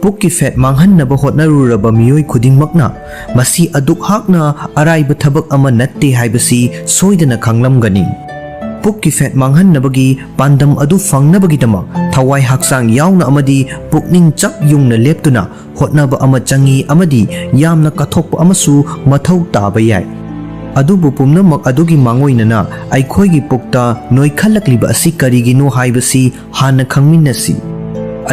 ꯄꯨꯛꯀꯤ fat ꯃꯥꯡꯍꯟꯅꯕ ꯍꯣꯠꯅꯔꯨꯔꯕ ꯃꯤꯑꯣꯏ ꯈꯨꯗꯤꯡꯃꯛꯅ ꯃꯁꯤ ꯑꯗꯨꯛ ꯍꯥꯛꯅ ꯑꯔꯥꯏꯕ ꯊꯕꯛ ꯑꯃ ꯅꯠꯇꯦ ꯍꯥꯏꯕꯁꯤ ꯁꯣꯏꯗꯅ ꯈꯪꯂꯝꯒꯅꯤ꯫ ꯄꯨꯛꯀꯤ fat ꯃꯥꯡꯍꯟꯅꯕꯒꯤ ꯄꯥꯟꯗꯝ ꯑꯗꯨ ꯐꯪꯅꯕꯒꯤꯗꯃꯛ ꯊꯋꯥꯏ ꯍꯛꯆꯥꯡ ꯌꯥꯎꯅ ꯑꯃꯗꯤ ꯄꯨꯛꯅꯤꯡ ꯆꯞ ꯌꯨꯡꯅ ꯂꯦꯞꯇꯨꯅ ꯍꯣꯠꯅꯕ ꯑꯃ ꯆꯪꯏ ꯑꯃꯗꯤ ꯌꯥꯝꯅ ꯀꯠꯊꯣꯛꯄ ꯑꯃꯁꯨ ꯃꯊꯧ ꯇꯥꯕ ꯌꯥꯏ꯫ ꯑꯗꯨꯕꯨ ꯄꯨꯝꯅꯃꯛ ꯑꯗꯨꯒꯤ ꯃꯥꯡꯑꯣꯏꯅꯅ ꯑꯩꯈꯣꯏꯒꯤ ꯄꯨꯛꯇ ꯅꯣꯏꯈꯠꯂꯛꯂꯤꯕ ꯑꯁꯤ ꯀꯔꯤꯒꯤꯅꯣ ꯍꯥꯏꯕꯁꯤ ꯍꯥꯟꯅ ꯈꯪꯃꯤꯟꯅꯁꯤ꯫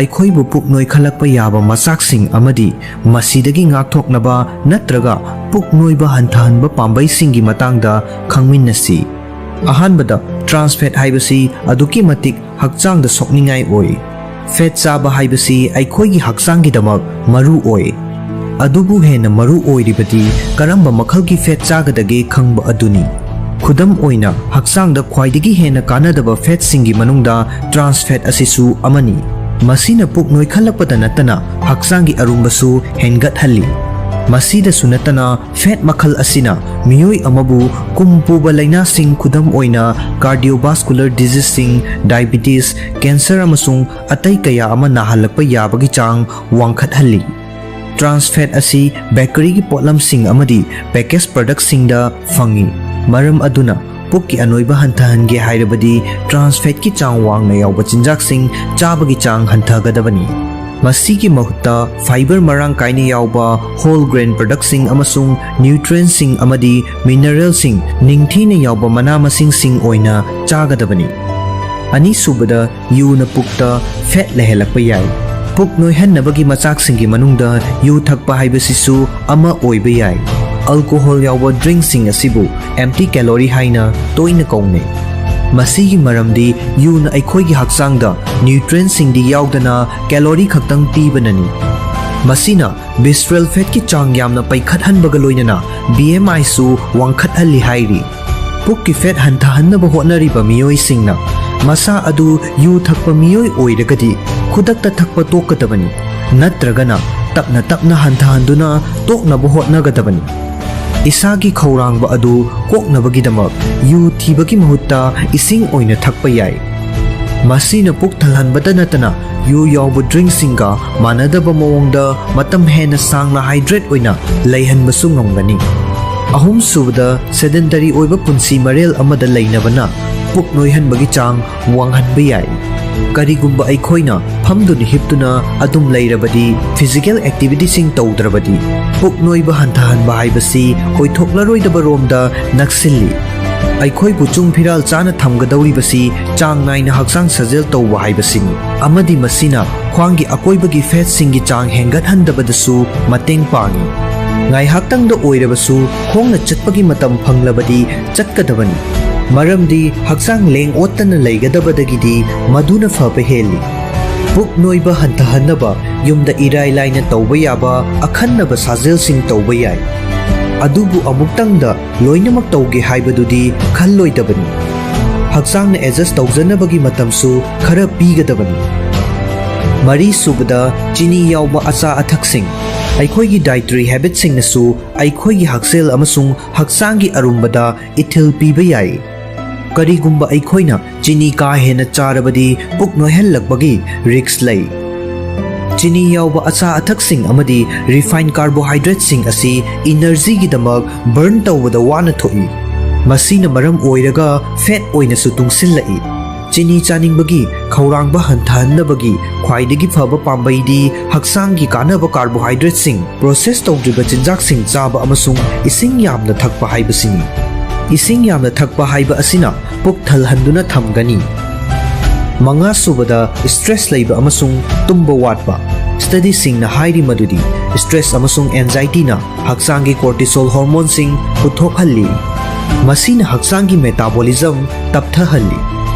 ꯑꯩꯈꯣꯏꯕꯨ ꯄꯨꯛ ꯅꯣꯏꯈꯠꯂꯛꯄ ꯌꯥꯕ ꯃꯆꯥꯛꯁꯤꯡ ꯑꯃꯗꯤ ꯃꯁꯤꯗꯒꯤ ꯉꯥꯛꯊꯣꯛꯅꯕ ꯅꯠꯇ꯭ꯔꯒ ꯄꯨꯛ ꯅꯣꯏꯕ ꯍꯟꯊꯍꯟꯕ ꯄꯥꯝꯕꯩꯁꯤꯡꯒꯤ ꯃꯇꯥꯡꯗ ꯈꯪꯃꯤꯟꯅꯁꯤ꯫ ꯑꯍꯥꯟꯕꯗ, trans fat ꯍꯥꯏꯕꯁꯤ ꯑꯗꯨꯛꯀꯤ ꯃꯇꯤꯛ ꯍꯛꯆꯥꯡꯗ ꯁꯣꯛꯅꯤꯡꯉꯥꯏ ꯑꯣꯏ꯫ Fat ꯆꯥꯕ ꯍꯥꯏꯕꯁꯤ ꯑꯩꯈꯣꯏꯒꯤ ꯍꯛꯆꯥꯡꯒꯤꯗꯃꯛ ꯃꯔꯨ ꯑꯣꯏ꯫ ꯑꯗꯨꯕꯨ ꯍꯦꯟꯅ ꯃꯔꯨ ꯑꯣꯏꯔꯤꯕꯗꯤ ꯀꯔꯝꯕ ꯃꯈꯜꯒꯤ fat ꯆꯥꯒꯗꯒꯦ ꯈꯪꯕ ꯑꯗꯨꯅꯤ꯫ ꯈꯨꯗꯝ ꯑꯣꯏꯅ, ꯍꯛꯆꯥꯡꯗ ꯈ꯭ꯋꯥꯏꯗꯒꯤ ꯍꯦꯟꯅ ꯀꯥꯟꯅꯗꯕ fat ꯁꯤꯡꯒꯤ ꯃꯅꯨꯡꯗ trans fat ꯑꯁꯤꯁꯨ ꯑꯃꯅꯤ꯫ ꯃꯁꯤꯅ ꯄꯨꯛ ꯅꯣꯏꯈꯠꯂꯛꯄꯗ ꯅꯠꯇꯅ ꯍꯛꯆꯥꯡꯒꯤ ꯑꯔꯨꯝꯕꯁꯨ ꯍꯦꯟꯒꯠꯍꯜꯂꯤ꯫ ꯃꯁꯤꯗꯁꯨ ꯅꯠꯇꯅ, fat ꯃꯈꯜ ꯑꯁꯤꯅ ꯃꯤꯑꯣꯏ ꯑꯃꯕꯨ ꯀꯨꯝ ꯄꯨꯕ ꯂꯥꯏꯅꯥꯁꯤꯡ, ꯈꯨꯗꯝ ꯑꯣꯏꯅ cardiovascular disease ꯁꯤꯡ, diabetes, cancer ꯑꯃꯁꯨꯡ ꯑꯇꯩ ꯀꯌꯥ ꯑꯃ ꯅꯥꯍꯜꯂꯛꯄ ꯌꯥꯕꯒꯤ ꯆꯥꯡ ꯋꯥꯡꯈꯠꯍꯜꯂꯤ꯫ Trans fat ꯑꯁꯤ bakery ꯒꯤ ꯄꯣꯠꯂꯝꯁꯤꯡ ꯑꯃꯗꯤ package product ꯁꯤꯡꯗ ꯐꯪꯏ꯫ ꯃꯔꯝ ꯑꯗꯨꯅ, ꯄꯨꯛꯀꯤ ꯑꯅꯣꯏꯕ ꯍꯟꯊꯍꯟꯒꯦ ꯍꯥꯏꯔꯕꯗꯤ trans fat ꯀꯤ ꯆꯥꯡ ꯋꯥꯡꯅ ꯌꯥꯎꯕ ꯆꯤꯟꯖꯥꯛꯁꯤꯡ ꯆꯥꯕꯒꯤ ꯆꯥꯡ ꯍꯟꯊꯒꯗꯕꯅꯤ꯫ ꯃꯁꯤꯒꯤ ꯃꯍꯨꯠꯇ fiber ꯃꯔꯥꯡ ꯀꯥꯏꯅ ꯌꯥꯎꯕ whole grain product ꯁꯤꯡ ꯑꯃꯁꯨꯡ nutrient ꯁꯤꯡ ꯑꯃꯗꯤ mineral ꯁꯤꯡ ꯅꯤꯡꯊꯤꯅ ꯌꯥꯎꯕ ꯃꯅꯥ ꯃꯁꯤꯡꯁꯤꯡ ꯑꯣꯏꯅ ꯆꯥꯒꯗꯕꯅꯤ꯫ ꯑꯅꯤꯁꯨꯕꯗ, ꯌꯨꯅ ꯄꯨꯛꯇ fat ꯂꯩꯍꯜꯂꯛꯄ ꯌꯥꯏ꯫ ꯄꯨꯛ ꯅꯣꯏꯍꯟꯅꯕꯒꯤ ꯃꯆꯥꯛꯁꯤꯡꯒꯤ ꯃꯅꯨꯡꯗ ꯌꯨ ꯊꯛꯄ ꯍꯥꯏꯕꯁꯤꯁꯨ ꯑꯃ ꯑꯣꯏꯕ ꯌꯥꯏ꯫ ꯑꯜꯀꯣꯍꯣꯜ ꯌꯥꯎꯕ ꯗ꯭ꯔꯤꯡꯁꯤꯡ ꯑꯁꯤꯕꯨ ꯑꯦꯝꯇꯤ ꯀꯦꯂꯣꯔꯤ ꯍꯥꯏꯅ ꯇꯣꯏꯅ ꯀꯧꯅꯩ꯫ ꯃꯁꯤꯒꯤ ꯃꯔꯝꯗꯤ ꯌꯨꯅ ꯑꯩꯈꯣꯏꯒꯤ ꯍꯛꯆꯥꯡꯗ ꯅ꯭ꯌꯨꯇ꯭ꯔꯤꯌꯦꯟꯠꯁꯤꯡꯗꯤ ꯌꯥꯎꯗꯅ ꯀꯦꯂꯣꯔꯤ ꯈꯛꯇꯪ ꯄꯤꯕꯅꯅꯤ꯫ ꯃꯁꯤꯅ ꯚꯤꯁꯔꯦꯜ ꯐꯦꯠꯀꯤ ꯆꯥꯡ ꯌꯥꯝꯅ ꯄꯩꯈꯠꯍꯟꯕꯒ ꯂꯣꯏꯅꯅ ꯕꯤ ꯑꯦꯝ ꯑꯥꯏꯁꯨ ꯋꯥꯡꯈꯠꯍꯜꯂꯤ ꯍꯥꯏꯔꯤ꯫ ꯄꯨꯛꯀꯤ ꯐꯦꯠ ꯍꯟꯊꯍꯟꯅꯕ ꯍꯣꯠꯅꯔꯤꯕ ꯃꯤꯑꯣꯏꯁꯤꯡꯅ ꯃꯁꯥ ꯑꯗꯨ ꯌꯨ ꯊꯛꯄ ꯃꯤꯑꯣꯏ ꯑꯣꯏꯔꯒꯗꯤ ꯈꯨꯗꯛꯇ ꯊꯛꯄ ꯇꯣꯛꯀꯗꯕꯅꯤ, ꯅꯠꯇ꯭ꯔꯒꯅ ꯇꯞꯅ ꯇꯞꯅ ꯍꯟꯊꯍꯟꯗꯨꯅ ꯇꯣꯛꯅꯕ ꯍꯣꯠꯅꯒꯗꯕꯅꯤ꯫ ꯏꯁꯥꯒꯤ ꯈꯧꯔꯥꯡꯕ ꯑꯗꯨ ꯀꯣꯛꯅꯕꯒꯤꯗꯃꯛ ꯌꯨ ꯊꯤꯕꯒꯤ ꯃꯍꯨꯠꯇ ꯏꯁꯤꯡ ꯑꯣꯏꯅ ꯊꯛꯄ ꯌꯥꯏ꯫ ꯃꯁꯤꯅ ꯄꯨꯛ ꯊꯜꯍꯟꯕꯇ ꯅꯠꯇꯅ ꯌꯨ ꯌꯥꯎꯕ ꯗ꯭ꯔꯤꯡꯁꯤꯡꯒ ꯃꯥꯟꯅꯗꯕ ꯃꯑꯣꯡꯗ ꯃꯇꯝ ꯍꯦꯟꯅ ꯁꯥꯡꯅ ꯍꯥꯏꯗ꯭ꯔꯦꯠ ꯑꯣꯏꯅ ꯂꯩꯍꯟꯕꯁꯨ ꯉꯝꯒꯅꯤ꯫ ꯑꯍꯨꯝꯁꯨꯕꯗ, ꯁꯦꯗꯦꯟꯇꯔꯤ ꯑꯣꯏꯕ ꯄꯨꯟꯁꯤ ꯃꯔꯦꯜ ꯑꯃꯗ ꯂꯩꯅꯕꯅ ꯄꯨꯛ ꯅꯣꯏꯍꯟꯕꯒꯤ ꯆꯥꯡ ꯋꯥꯡꯍꯟꯕ ꯌꯥꯏ꯫ ꯀꯔꯤꯒꯨꯝꯕ ꯑꯩꯈꯣꯏꯅ ꯐꯝꯗꯨꯅ ꯍꯤꯞꯇꯨꯅ ꯑꯗꯨꯝ ꯂꯩꯔꯕꯗꯤ, ꯐꯤꯖꯤꯀꯦꯜ ꯑꯦꯛꯇꯤꯚꯤꯇꯤꯁꯤꯡ ꯇꯧꯗ꯭ꯔꯕꯗꯤ, ꯄꯨꯛ ꯅꯣꯏꯕ ꯍꯟꯊꯍꯟꯕ ꯍꯥꯏꯕꯁꯤ ꯑꯣꯏꯊꯣꯛꯂꯔꯣꯏꯗꯕ ꯔꯣꯝꯗ ꯅꯛꯁꯤꯜꯂꯤ꯫ ꯑꯩꯈꯣꯏꯕꯨ ꯆꯨꯡ ꯐꯤꯔꯥꯜ ꯆꯥꯅ ꯊꯝꯒꯗꯧꯔꯤꯕꯁꯤ ꯆꯥꯡ ꯅꯥꯏꯅ ꯍꯛꯆꯥꯡ ꯁꯥꯖꯦꯜ ꯇꯧꯕ ꯍꯥꯏꯕꯁꯤꯅꯤ, ꯑꯃꯗꯤ ꯃꯁꯤꯅ ꯈ꯭ꯋꯥꯡꯒꯤ ꯑꯀꯣꯏꯕꯒꯤ ꯐꯦꯠꯁꯤꯡꯒꯤ ꯆꯥꯡ ꯍꯦꯟꯒꯠꯍꯟꯗꯕꯗꯁꯨ ꯃꯇꯦꯡ ꯄꯥꯡꯏ꯫ ꯉꯥꯏꯍꯥꯛꯇꯪꯗ ꯑꯣꯏꯔꯕꯁꯨ ꯈꯣꯡꯅ ꯆꯠꯄꯒꯤ ꯃꯇꯝ ꯐꯪꯂꯕꯗꯤ ꯆꯠꯀꯗꯕꯅꯤ, ꯃꯔꯝꯗꯤ ꯍꯛꯆꯥꯡ ꯂꯦꯡ ꯑꯣꯠꯇꯅ ꯂꯩꯒꯗꯕꯗꯒꯤꯗꯤ ꯃꯗꯨꯅ ꯐꯕ ꯍꯦꯜꯂꯤ꯫ ꯄꯨꯛ ꯅꯣꯏꯕ ꯍꯟꯊꯍꯟꯅꯕ ꯌꯨꯝꯗ ꯏꯔꯥꯏ ꯂꯥꯏꯅ ꯇꯧꯕ ꯌꯥꯕ ꯑꯈꯟꯅꯕ ꯁꯥꯖꯦꯜꯁꯤꯡ ꯇꯧꯕ ꯌꯥꯏ꯫ ꯑꯗꯨꯕꯨ ꯑꯃꯨꯛꯇꯪꯗ ꯂꯣꯏꯅꯃꯛ ꯇꯧꯒꯦ ꯍꯥꯏꯕꯗꯨꯗꯤ ꯈꯜꯂꯣꯏꯗꯕꯅꯤ꯫ ꯍꯛꯆꯥꯡꯅ ꯑꯦꯗꯖꯁ ꯇꯧꯖꯅꯕꯒꯤ ꯃꯇꯝꯁꯨ ꯈꯔ ꯄꯤꯒꯗꯕꯅꯤ꯫ ꯃꯔꯤꯁꯨꯕꯗ, ꯆꯤꯅꯤ ꯌꯥꯎꯕ ꯑꯆꯥ ꯑꯊꯛꯁꯤꯡ꯫ ꯑꯩꯈꯣꯏꯒꯤ ꯗꯥꯏꯇꯔꯤ ꯍꯦꯕꯤꯠꯁꯤꯡꯅꯁꯨ ꯑꯩꯈꯣꯏꯒꯤ ꯍꯛꯁꯦꯜ ꯑꯃꯁꯨꯡ ꯍꯛꯆꯥꯡꯒꯤ ꯑꯔꯨꯝꯕꯗ ꯏꯊꯤꯜ ꯄꯤꯕ ꯌꯥꯏ꯫ ꯀꯔꯤꯒꯨꯝꯕ ꯑꯩꯈꯣꯏꯅ ꯆꯤꯅꯤ ꯀꯥ ꯍꯦꯟꯅ ꯆꯥꯔꯕꯗꯤ ꯄꯨꯛ ꯅꯣꯏꯍꯜꯂꯛꯄꯒꯤ ꯔꯤꯁ꯭ꯛ ꯂꯩ꯫ ꯆꯤꯅꯤ ꯌꯥꯎꯕ ꯑꯆꯥ ꯑꯊꯛꯁꯤꯡ ꯑꯃꯗꯤ ꯔꯤꯐꯥꯏꯟ ꯀꯥꯔꯕꯣꯍꯥꯏꯗ꯭ꯔꯦꯠꯁꯤꯡ ꯑꯁꯤ ꯏꯅꯔꯖꯤꯒꯤꯗꯃꯛ ꯕꯔꯟ ꯇꯧꯕꯗ ꯋꯥꯅ ꯊꯣꯛꯏ꯫ ꯃꯁꯤꯅ ꯃꯔꯝ ꯑꯣꯏꯔꯒ ꯐꯦꯠ ꯑꯣꯏꯅꯁꯨ ꯇꯨꯡꯁꯤꯜꯂꯛꯏ꯫ ꯆꯤꯅꯤ ꯆꯥꯅꯤꯡꯕꯒꯤ ꯈꯧꯔꯥꯡꯕ ꯍꯟꯊꯍꯟꯅꯕꯒꯤ ꯈ꯭ꯋꯥꯏꯗꯒꯤ ꯐꯕ ꯄꯥꯝꯕꯩꯗꯤ ꯍꯛꯆꯥꯡꯒꯤ ꯀꯥꯟꯅꯕ ꯀꯥꯔꯕꯣꯍꯥꯏꯗ꯭ꯔꯦꯠꯁꯤꯡ, ꯄ꯭ꯔꯣꯁꯦꯁ ꯇꯧꯗ꯭ꯔꯤꯕ ꯆꯤꯟꯖꯥꯛꯁꯤꯡ ꯆꯥꯕ ꯑꯃꯁꯨꯡ ꯏꯁꯤꯡ ꯌꯥꯝꯅ ꯊꯛꯄ ꯍꯥꯏꯕꯁꯤꯅꯤ꯫ ꯏꯁꯤꯡ ꯌꯥꯝꯅ ꯊꯛꯄ ꯍꯥꯏꯕ ꯑꯁꯤꯅ ꯄꯨꯛ ꯊꯜꯍꯟꯗꯨꯅ ꯊꯝꯒꯅꯤ꯫ ꯃꯉꯥꯁꯨꯕꯗ, ꯁ꯭ꯇ꯭ꯔꯦꯁ ꯂꯩꯕ ꯑꯃꯁꯨꯡ ꯇꯨꯝꯕ ꯋꯥꯠꯄ꯫ ꯁ꯭ꯇꯗꯤꯁꯤꯡꯅ ꯍꯥꯏꯔꯤ ꯃꯗꯨꯗꯤ ꯁ꯭ꯇ꯭ꯔꯦꯁ ꯑꯃꯁꯨꯡ ꯑꯦꯟꯖꯥꯏꯇꯤꯅ ꯍꯛꯆꯥꯡꯒꯤ ꯀꯣꯔꯇꯤꯁꯣꯜ ꯍꯣꯔꯃꯣꯟꯁꯤꯡ ꯄꯨꯊꯣꯛꯍꯜꯂꯤ꯫ ꯃꯁꯤꯅ ꯍꯛꯆꯥꯡꯒꯤ ꯃꯦꯇꯥꯕꯣꯂꯤꯖꯝ ꯇꯞꯊꯍꯜꯂꯤ꯫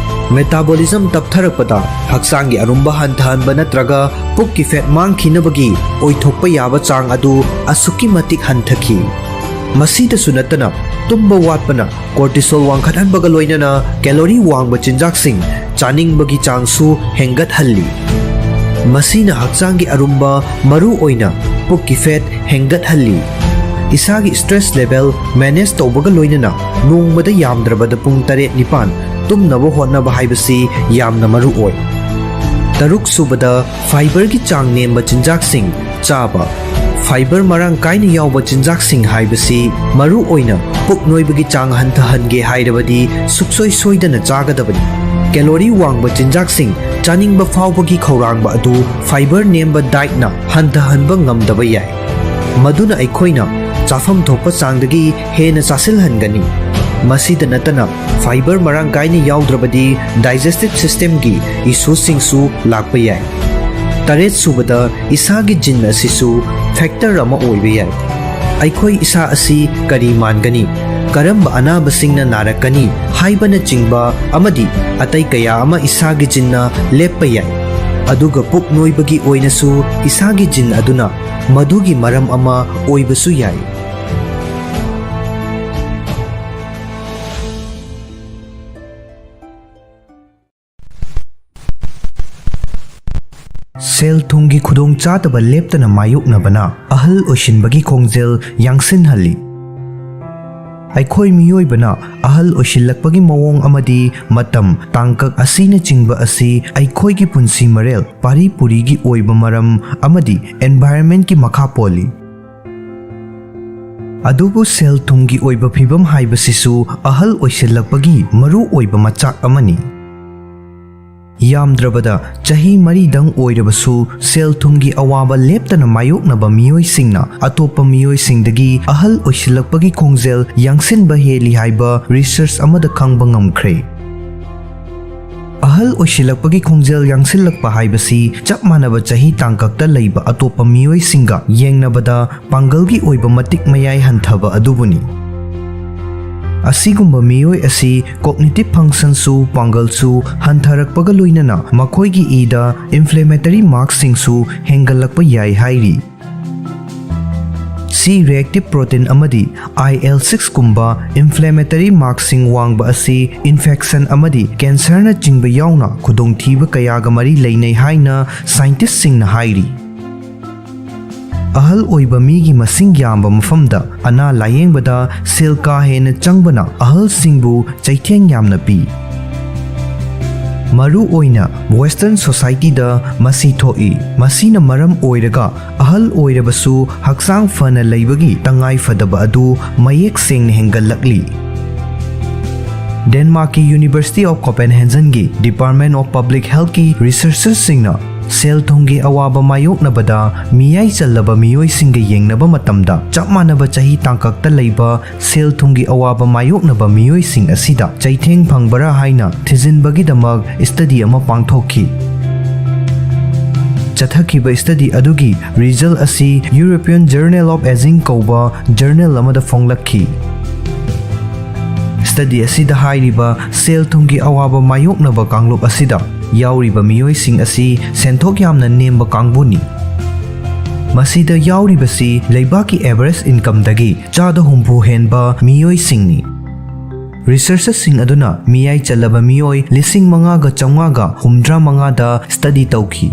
ꯃꯦꯇꯥꯕꯣꯂꯤꯖꯝ ꯇꯞꯊꯔꯛꯄꯗ ꯍꯛꯆꯥꯡꯒꯤ ꯑꯔꯨꯝꯕ ꯍꯟꯊꯍꯟꯕ ꯅꯠꯇ꯭ꯔꯒ ꯄꯨꯛꯀꯤ ꯐꯦꯠ ꯃꯥꯡꯈꯤꯅꯕꯒꯤ ꯑꯣꯏꯊꯣꯛꯄ ꯌꯥꯕ ꯆꯥꯡ ꯑꯗꯨ ꯑꯁꯨꯛꯀꯤ ꯃꯇꯤꯛ ꯍꯟꯊꯈꯤ꯫ ꯃꯁꯤꯗꯁꯨ ꯅꯠꯇꯅ, ꯇꯨꯝꯕ ꯋꯥꯠꯄꯅ ꯀꯣꯔꯇꯤꯁꯣꯜ ꯋꯥꯡꯈꯠꯍꯟꯕꯒ ꯂꯣꯏꯅꯅ ꯀꯦꯂꯣꯔꯤ ꯋꯥꯡꯕ ꯆꯤꯟꯖꯥꯛꯁꯤꯡ ꯆꯥꯅꯤꯡꯕꯒꯤ ꯆꯥꯡꯁꯨ ꯍꯦꯟꯒꯠꯍꯜꯂꯤ꯫ ꯃꯁꯤꯅ ꯍꯛꯆꯥꯡꯒꯤ ꯑꯔꯨꯝꯕ, ꯃꯔꯨ ꯑꯣꯏꯅ ꯄꯨꯛꯀꯤ ꯐꯦꯠ ꯍꯦꯟꯒꯠꯍꯜꯂꯤ꯫ ꯏꯁꯥꯒꯤ ꯁ꯭ꯇ꯭ꯔꯦꯁ ꯂꯦꯚꯦꯜ ꯃꯦꯅꯦꯖ ꯇꯧꯕꯒ ꯂꯣꯏꯅꯅ ꯅꯣꯡꯃꯗ ꯌꯥꯝꯗ꯭ꯔꯕꯗ ꯄꯨꯡ ꯇꯔꯦꯠ ꯅꯤꯄꯥꯟ ꯇꯨꯝꯅꯕ ꯍꯣꯠꯅꯕ ꯍꯥꯏꯕꯁꯤ ꯌꯥꯝꯅ ꯃꯔꯨ ꯑꯣꯏ꯫ ꯇꯔꯨꯛ ꯁꯨꯕꯗ, ꯐꯥꯏꯕꯔꯒꯤ ꯆꯥꯡ ꯅꯦꯝꯕ ꯆꯤꯟꯖꯥꯛꯁꯤꯡ ꯆꯥꯕ꯫ ꯐꯥꯏꯕꯔ ꯃꯔꯥꯡ ꯀꯥꯏꯅ ꯌꯥꯎꯕ ꯆꯤꯟꯖꯥꯛꯁꯤꯡ ꯍꯥꯏꯕꯁꯤ ꯃꯔꯨ ꯑꯣꯏꯅ ꯄꯨꯛ ꯅꯣꯏꯕꯒꯤ ꯆꯥꯡ ꯍꯟꯊꯍꯟꯒꯦ ꯍꯥꯏꯔꯕꯗꯤ ꯁꯨꯛꯁꯣꯏ ꯁꯣꯏꯗꯅ ꯆꯥꯒꯗꯕꯅꯤ꯫ ꯀꯦꯂꯣꯔꯤ ꯋꯥꯡꯕ ꯆꯤꯟꯖꯥꯛꯁꯤꯡ ꯆꯥꯅꯤꯡꯕ ꯐꯥꯎꯕꯒꯤ ꯈꯧꯔꯥꯡꯕ ꯑꯗꯨ ꯐꯥꯏꯕꯔ ꯅꯦꯝꯕ ꯗꯥꯏꯠꯅ ꯍꯟꯊꯍꯟꯕ ꯉꯝꯗꯕ ꯌꯥꯏ, ꯃꯗꯨꯅ ꯑꯩꯈꯣꯏꯅ ꯆꯥꯐꯝ ꯊꯣꯛꯄ ꯆꯥꯡꯗꯒꯤ ꯍꯦꯟꯅ ꯆꯥꯁꯤꯜꯍꯟꯒꯅꯤ꯫ ꯃꯁꯤꯗ ꯅꯠꯇꯅ, ꯐꯥꯏꯕꯔ ꯃꯔꯥꯡ ꯀꯥꯏꯅ ꯌꯥꯎꯗ꯭ꯔꯕꯗꯤ ꯗꯥꯏꯖꯦꯁꯇꯤꯚ ꯁꯤꯁꯇꯦꯝꯒꯤ ꯏꯁꯨꯁꯤꯡꯁꯨ ꯂꯥꯛꯄ ꯌꯥꯏ꯫ ꯇꯔꯦꯠ ꯁꯨꯕꯗ, ꯏꯁꯥꯒꯤ ꯖꯤꯟ ꯑꯁꯤꯁꯨ ꯐꯦꯛꯇꯔ ꯑꯃ ꯑꯣꯏꯕ ꯌꯥꯏ꯫ ꯑꯩꯈꯣꯏ ꯏꯁꯥ ꯑꯁꯤ ꯀꯔꯤ ꯃꯥꯟꯒꯅꯤ, ꯀꯔꯝꯕ ꯑꯅꯥꯕꯁꯤꯡꯅ ꯅꯥꯔꯛꯀꯅꯤ ꯍꯥꯏꯕꯅꯆꯤꯡꯕ ꯑꯃꯗꯤ ꯑꯇꯩ ꯀꯌꯥ ꯑꯃ ꯏꯁꯥꯒꯤ ꯖꯤꯟꯅ ꯂꯦꯞꯄ ꯌꯥꯏ꯫ ꯑꯗꯨꯒ ꯄꯨꯛ ꯅꯣꯏꯕꯒꯤ ꯑꯣꯏꯅꯁꯨ ꯏꯁꯥꯒꯤ ꯖꯤꯟ ꯑꯗꯨꯅ ꯃꯗꯨꯒꯤ ꯃꯔꯝ ꯑꯃ ꯑꯣꯏꯕꯁꯨ ꯌꯥꯏ꯫ ꯁꯦꯜ ꯊꯨꯝꯒꯤ ꯈꯨꯗꯣꯡꯆꯥꯗꯕ ꯂꯦꯞꯇꯅ ꯃꯥꯌꯣꯛꯅꯕꯅ ꯑꯍꯜ ꯑꯣꯏꯁꯤꯟꯕꯒꯤ ꯈꯣꯡꯖꯦꯜ ꯌꯥꯡꯁꯤꯟꯍꯜꯂꯤ꯫ ꯑꯩꯈꯣꯏ ꯃꯤꯑꯣꯏꯕꯅ ꯑꯍꯜ ꯑꯣꯏꯁꯤꯜꯂꯛꯄꯒꯤ ꯃꯑꯣꯡ ꯑꯃꯗꯤ ꯃꯇꯝ, ꯇꯥꯡꯀꯛ ꯑꯁꯤꯅꯆꯤꯡꯕ ꯑꯁꯤ ꯑꯩꯈꯣꯏꯒꯤ ꯄꯨꯟꯁꯤ ꯃꯔꯦꯜ, ꯄꯥꯔꯤ ꯄꯨꯔꯤꯒꯤ ꯑꯣꯏꯕ ꯃꯔꯝ ꯑꯃꯗꯤ ꯑꯦꯟꯚꯥꯏꯔꯟꯃꯦꯟꯠꯀꯤ ꯃꯈꯥ ꯄꯣꯜꯂꯤ꯫ ꯑꯗꯨꯕꯨ ꯁꯦꯜ ꯊꯨꯝꯒꯤ ꯑꯣꯏꯕ ꯐꯤꯚꯝ ꯍꯥꯏꯕꯁꯤꯁꯨ ꯑꯍꯜ ꯑꯣꯏꯁꯤꯜꯂꯛꯄꯒꯤ ꯃꯔꯨ ꯑꯣꯏꯕ ꯃꯆꯥꯛ ꯑꯃꯅꯤ꯫ ꯌꯥꯝꯗ꯭ꯔꯕꯗ ꯆꯍꯤ ꯃꯔꯤꯗꯪ ꯑꯣꯏꯔꯕꯁꯨ, ꯁꯦꯜ ꯊꯨꯝꯒꯤ ꯑꯋꯥꯕ ꯂꯦꯞꯇꯅ ꯃꯥꯌꯣꯛꯅꯕ ꯃꯤꯑꯣꯏꯁꯤꯡꯅ ꯑꯇꯣꯞꯄ ꯃꯤꯑꯣꯏꯁꯤꯡꯗꯒꯤ ꯑꯍꯜ ꯑꯣꯏꯁꯤꯜꯂꯛꯄꯒꯤ ꯈꯣꯡꯖꯦꯜ ꯌꯥꯡꯁꯤꯟꯕ ꯍꯦꯜꯂꯤ ꯍꯥꯏꯕ ꯔꯤꯁꯔꯆ ꯑꯃꯗ ꯈꯪꯕ ꯉꯝꯈ꯭ꯔꯦ꯫ ꯑꯍꯜ ꯑꯣꯏꯁꯤꯜꯂꯛꯄꯒꯤ ꯈꯣꯡꯖꯦꯜ ꯌꯥꯡꯁꯤꯜꯂꯛꯄ ꯍꯥꯏꯕꯁꯤ ꯆꯞ ꯃꯥꯟꯅꯕ ꯆꯍꯤ ꯇꯥꯡꯀꯛꯇ ꯂꯩꯕ ꯑꯇꯣꯞꯄ ꯃꯤꯑꯣꯏꯁꯤꯡꯒ ꯌꯦꯡꯅꯕꯗ ꯄꯥꯡꯒꯜꯒꯤ ꯑꯣꯏꯕ ꯃꯇꯤꯛ ꯃꯌꯥꯏ ꯍꯟꯊꯕ ꯑꯗꯨꯕꯨꯅꯤ꯫ ꯑꯁꯤꯒꯨꯝꯕ ꯃꯤꯑꯣꯏ ꯑꯁꯤ cognitive functionꯁꯨ, ꯄꯥꯡꯒꯜꯁꯨ ꯍꯟꯊꯔꯛꯄꯒ ꯂꯣꯏꯅꯅ ꯃꯈꯣꯏꯒꯤ ꯏꯗ inflammatory markꯁꯤꯡꯁꯨ ꯍꯦꯟꯒꯠꯂꯛꯄ ꯌꯥꯏ ꯍꯥꯏꯔꯤ꯫ C reactive protein ꯑꯃꯗꯤ I L sixꯀꯨꯝꯕ inflammatory markꯁꯤꯡ ꯋꯥꯡꯕ ꯑꯁꯤ infection ꯑꯃꯗꯤ cancerꯅꯆꯤꯡꯕ ꯌꯥꯎꯅ ꯈꯨꯗꯣꯡꯊꯤꯕ ꯀꯌꯥꯒ ꯃꯔꯤ ꯂꯩꯅꯩ ꯍꯥꯏꯅ scientistꯁꯤꯡꯅ ꯍꯥꯏꯔꯤ꯫ ꯑꯍꯜ ꯑꯣꯏꯕ ꯃꯤꯒꯤ ꯃꯁꯤꯡ ꯌꯥꯝꯕ ꯃꯐꯝꯗ ꯑꯅꯥ ꯂꯥꯌꯦꯡꯕꯗ ꯁꯦꯜ ꯀꯥ ꯍꯦꯟꯅ ꯆꯪꯕꯅ ꯑꯍꯜꯁꯤꯡꯕꯨ ꯆꯩꯊꯦꯡ ꯌꯥꯝꯅ ꯄꯤ꯫ ꯃꯔꯨ ꯑꯣꯏꯅ Western societyꯗ ꯃꯁꯤ ꯊꯣꯛꯏ꯫ ꯃꯁꯤꯅ ꯃꯔꯝ ꯑꯣꯏꯔꯒ ꯑꯍꯜ ꯑꯣꯏꯔꯕꯁꯨ ꯍꯛꯆꯥꯡ ꯐꯅ ꯂꯩꯕꯒꯤ ꯇꯉꯥꯏ ꯐꯗꯕ ꯑꯗꯨ ꯃꯌꯦꯛ ꯁꯦꯡꯅ ꯍꯦꯟꯒꯠꯂꯛꯂꯤ꯫ ꯗꯦꯟꯃꯥꯔꯛꯀꯤ University of Copenhagenꯒꯤ Department of Public Healthꯀꯤ researchersꯁꯤꯡꯅ ꯁꯦꯜ ꯊꯨꯝꯒꯤ ꯑꯋꯥꯕ ꯃꯥꯌꯣꯛꯅꯕꯗ ꯃꯤꯌꯥꯏ ꯆꯜꯂꯕ ꯃꯤꯑꯣꯏꯁꯤꯡꯒ ꯌꯦꯡꯅꯕ ꯃꯇꯝꯗ, ꯆꯞ ꯃꯥꯟꯅꯕ ꯆꯍꯤ ꯇꯥꯡꯀꯛꯇ ꯂꯩꯕ ꯁꯦꯜ ꯊꯨꯝꯒꯤ ꯑꯋꯥꯕ ꯃꯥꯌꯣꯛꯅꯕ ꯃꯤꯑꯣꯏꯁꯤꯡ ꯑꯁꯤꯗ ꯆꯩꯊꯦꯡ ꯐꯪꯕꯔꯥ ꯍꯥꯏꯅ ꯊꯤꯖꯤꯟꯕꯒꯤꯗꯃꯛ study ꯑꯃ ꯄꯥꯡꯊꯣꯛꯈꯤ꯫ ꯆꯠꯊꯈꯤꯕ study ꯑꯗꯨꯒꯤ result ꯑꯁꯤ European Journal of Aging ꯀꯧꯕ journal ꯑꯃꯗ ꯐꯣꯡꯂꯛꯈꯤ꯫ Study ꯑꯁꯤꯗ ꯍꯥꯏꯔꯤꯕ ꯁꯦꯜ ꯊꯨꯝꯒꯤ ꯑꯋꯥꯕ ꯃꯥꯌꯣꯛꯅꯕ ꯀꯥꯡꯂꯨꯞ ꯑꯁꯤꯗ ꯌꯥꯎꯔꯤꯕ ꯃꯤꯑꯣꯏꯁꯤꯡ ꯑꯁꯤ ꯁꯦꯟꯊꯣꯛ ꯌꯥꯝꯅ ꯅꯦꯝꯕ ꯀꯥꯡꯕꯨꯅꯤ꯫ ꯃꯁꯤꯗ ꯌꯥꯎꯔꯤꯕꯁꯤ ꯂꯩꯕꯥꯛꯀꯤ average incomeꯗꯒꯤ ꯆꯥꯗ ꯍꯨꯝꯐꯨ ꯍꯦꯟꯕ ꯃꯤꯑꯣꯏꯁꯤꯡꯅꯤ꯫ Researcherꯁꯤꯡ ꯑꯗꯨꯅ ꯃꯤꯌꯥꯏ ꯆꯜꯂꯕ ꯃꯤꯑꯣꯏ ꯂꯤꯁꯤꯡ ꯃꯉꯥꯒ ꯆꯥꯝꯃꯉꯥꯒ ꯍꯨꯝꯗ꯭ꯔꯥ ꯃꯉꯥꯗ study ꯇꯧꯈꯤ꯫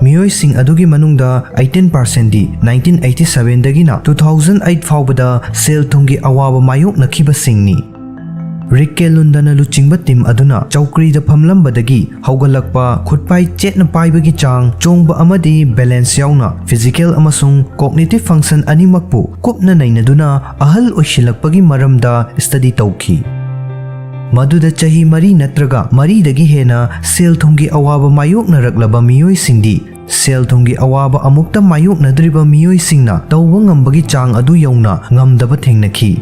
ꯃꯤꯑꯣꯏꯁꯤꯡ ꯑꯗꯨꯒꯤ ꯃꯅꯨꯡꯗ eighteen percentꯗꯤ nineteen eighty sevenꯗꯒꯤꯅ two thousand eight ꯐꯥꯎꯕꯗ ꯁꯦꯜ ꯊꯨꯝꯒꯤ ꯑꯋꯥꯕ ꯃꯥꯌꯣꯛꯅꯈꯤꯕꯁꯤꯡꯅꯤ꯫ ꯔꯤꯛꯀꯦ ꯂꯨꯟꯗꯅ ꯂꯨꯆꯤꯡꯕ team ꯑꯗꯨꯅ ꯆꯧꯀ꯭ꯔꯤꯗ ꯐꯝꯂꯝꯕꯗꯒꯤ ꯍꯧꯒꯠꯂꯛꯄ, ꯈꯨꯠꯄꯥꯏ ꯆꯦꯠꯅ ꯄꯥꯏꯕꯒꯤ ꯆꯥꯡ, ꯆꯣꯡꯕ ꯑꯃꯗꯤ balance ꯌꯥꯎꯅ physical ꯑꯃꯁꯨꯡ cognitive function ꯑꯅꯤꯃꯛꯄꯨ ꯀꯨꯞꯅ ꯅꯩꯅꯗꯨꯅ ꯑꯍꯜ ꯑꯣꯏꯁꯤꯜꯂꯛꯄꯒꯤ ꯃꯔꯝꯗ study ꯇꯧꯈꯤ꯫ ꯃꯗꯨꯗ ꯆꯍꯤ ꯃꯔꯤ ꯅꯠꯇ꯭ꯔꯒ ꯃꯔꯤꯗꯒꯤ ꯍꯦꯟꯅ ꯁꯦꯜ ꯊꯨꯝꯒꯤ ꯑꯋꯥꯕ ꯃꯥꯌꯣꯛꯅꯔꯛꯂꯕ ꯃꯤꯑꯣꯏꯁꯤꯡꯗꯤ ꯁꯦꯜ ꯊꯨꯝꯒꯤ ꯑꯋꯥꯕ ꯑꯃꯨꯛꯇ ꯃꯥꯌꯣꯛꯅꯗ꯭ꯔꯤꯕ ꯃꯤꯑꯣꯏꯁꯤꯡꯅ ꯇꯧꯕ ꯉꯝꯕꯒꯤ ꯆꯥꯡ ꯑꯗꯨ ꯌꯧꯅ ꯉꯝꯗꯕ ꯊꯦꯡꯅꯈꯤ꯫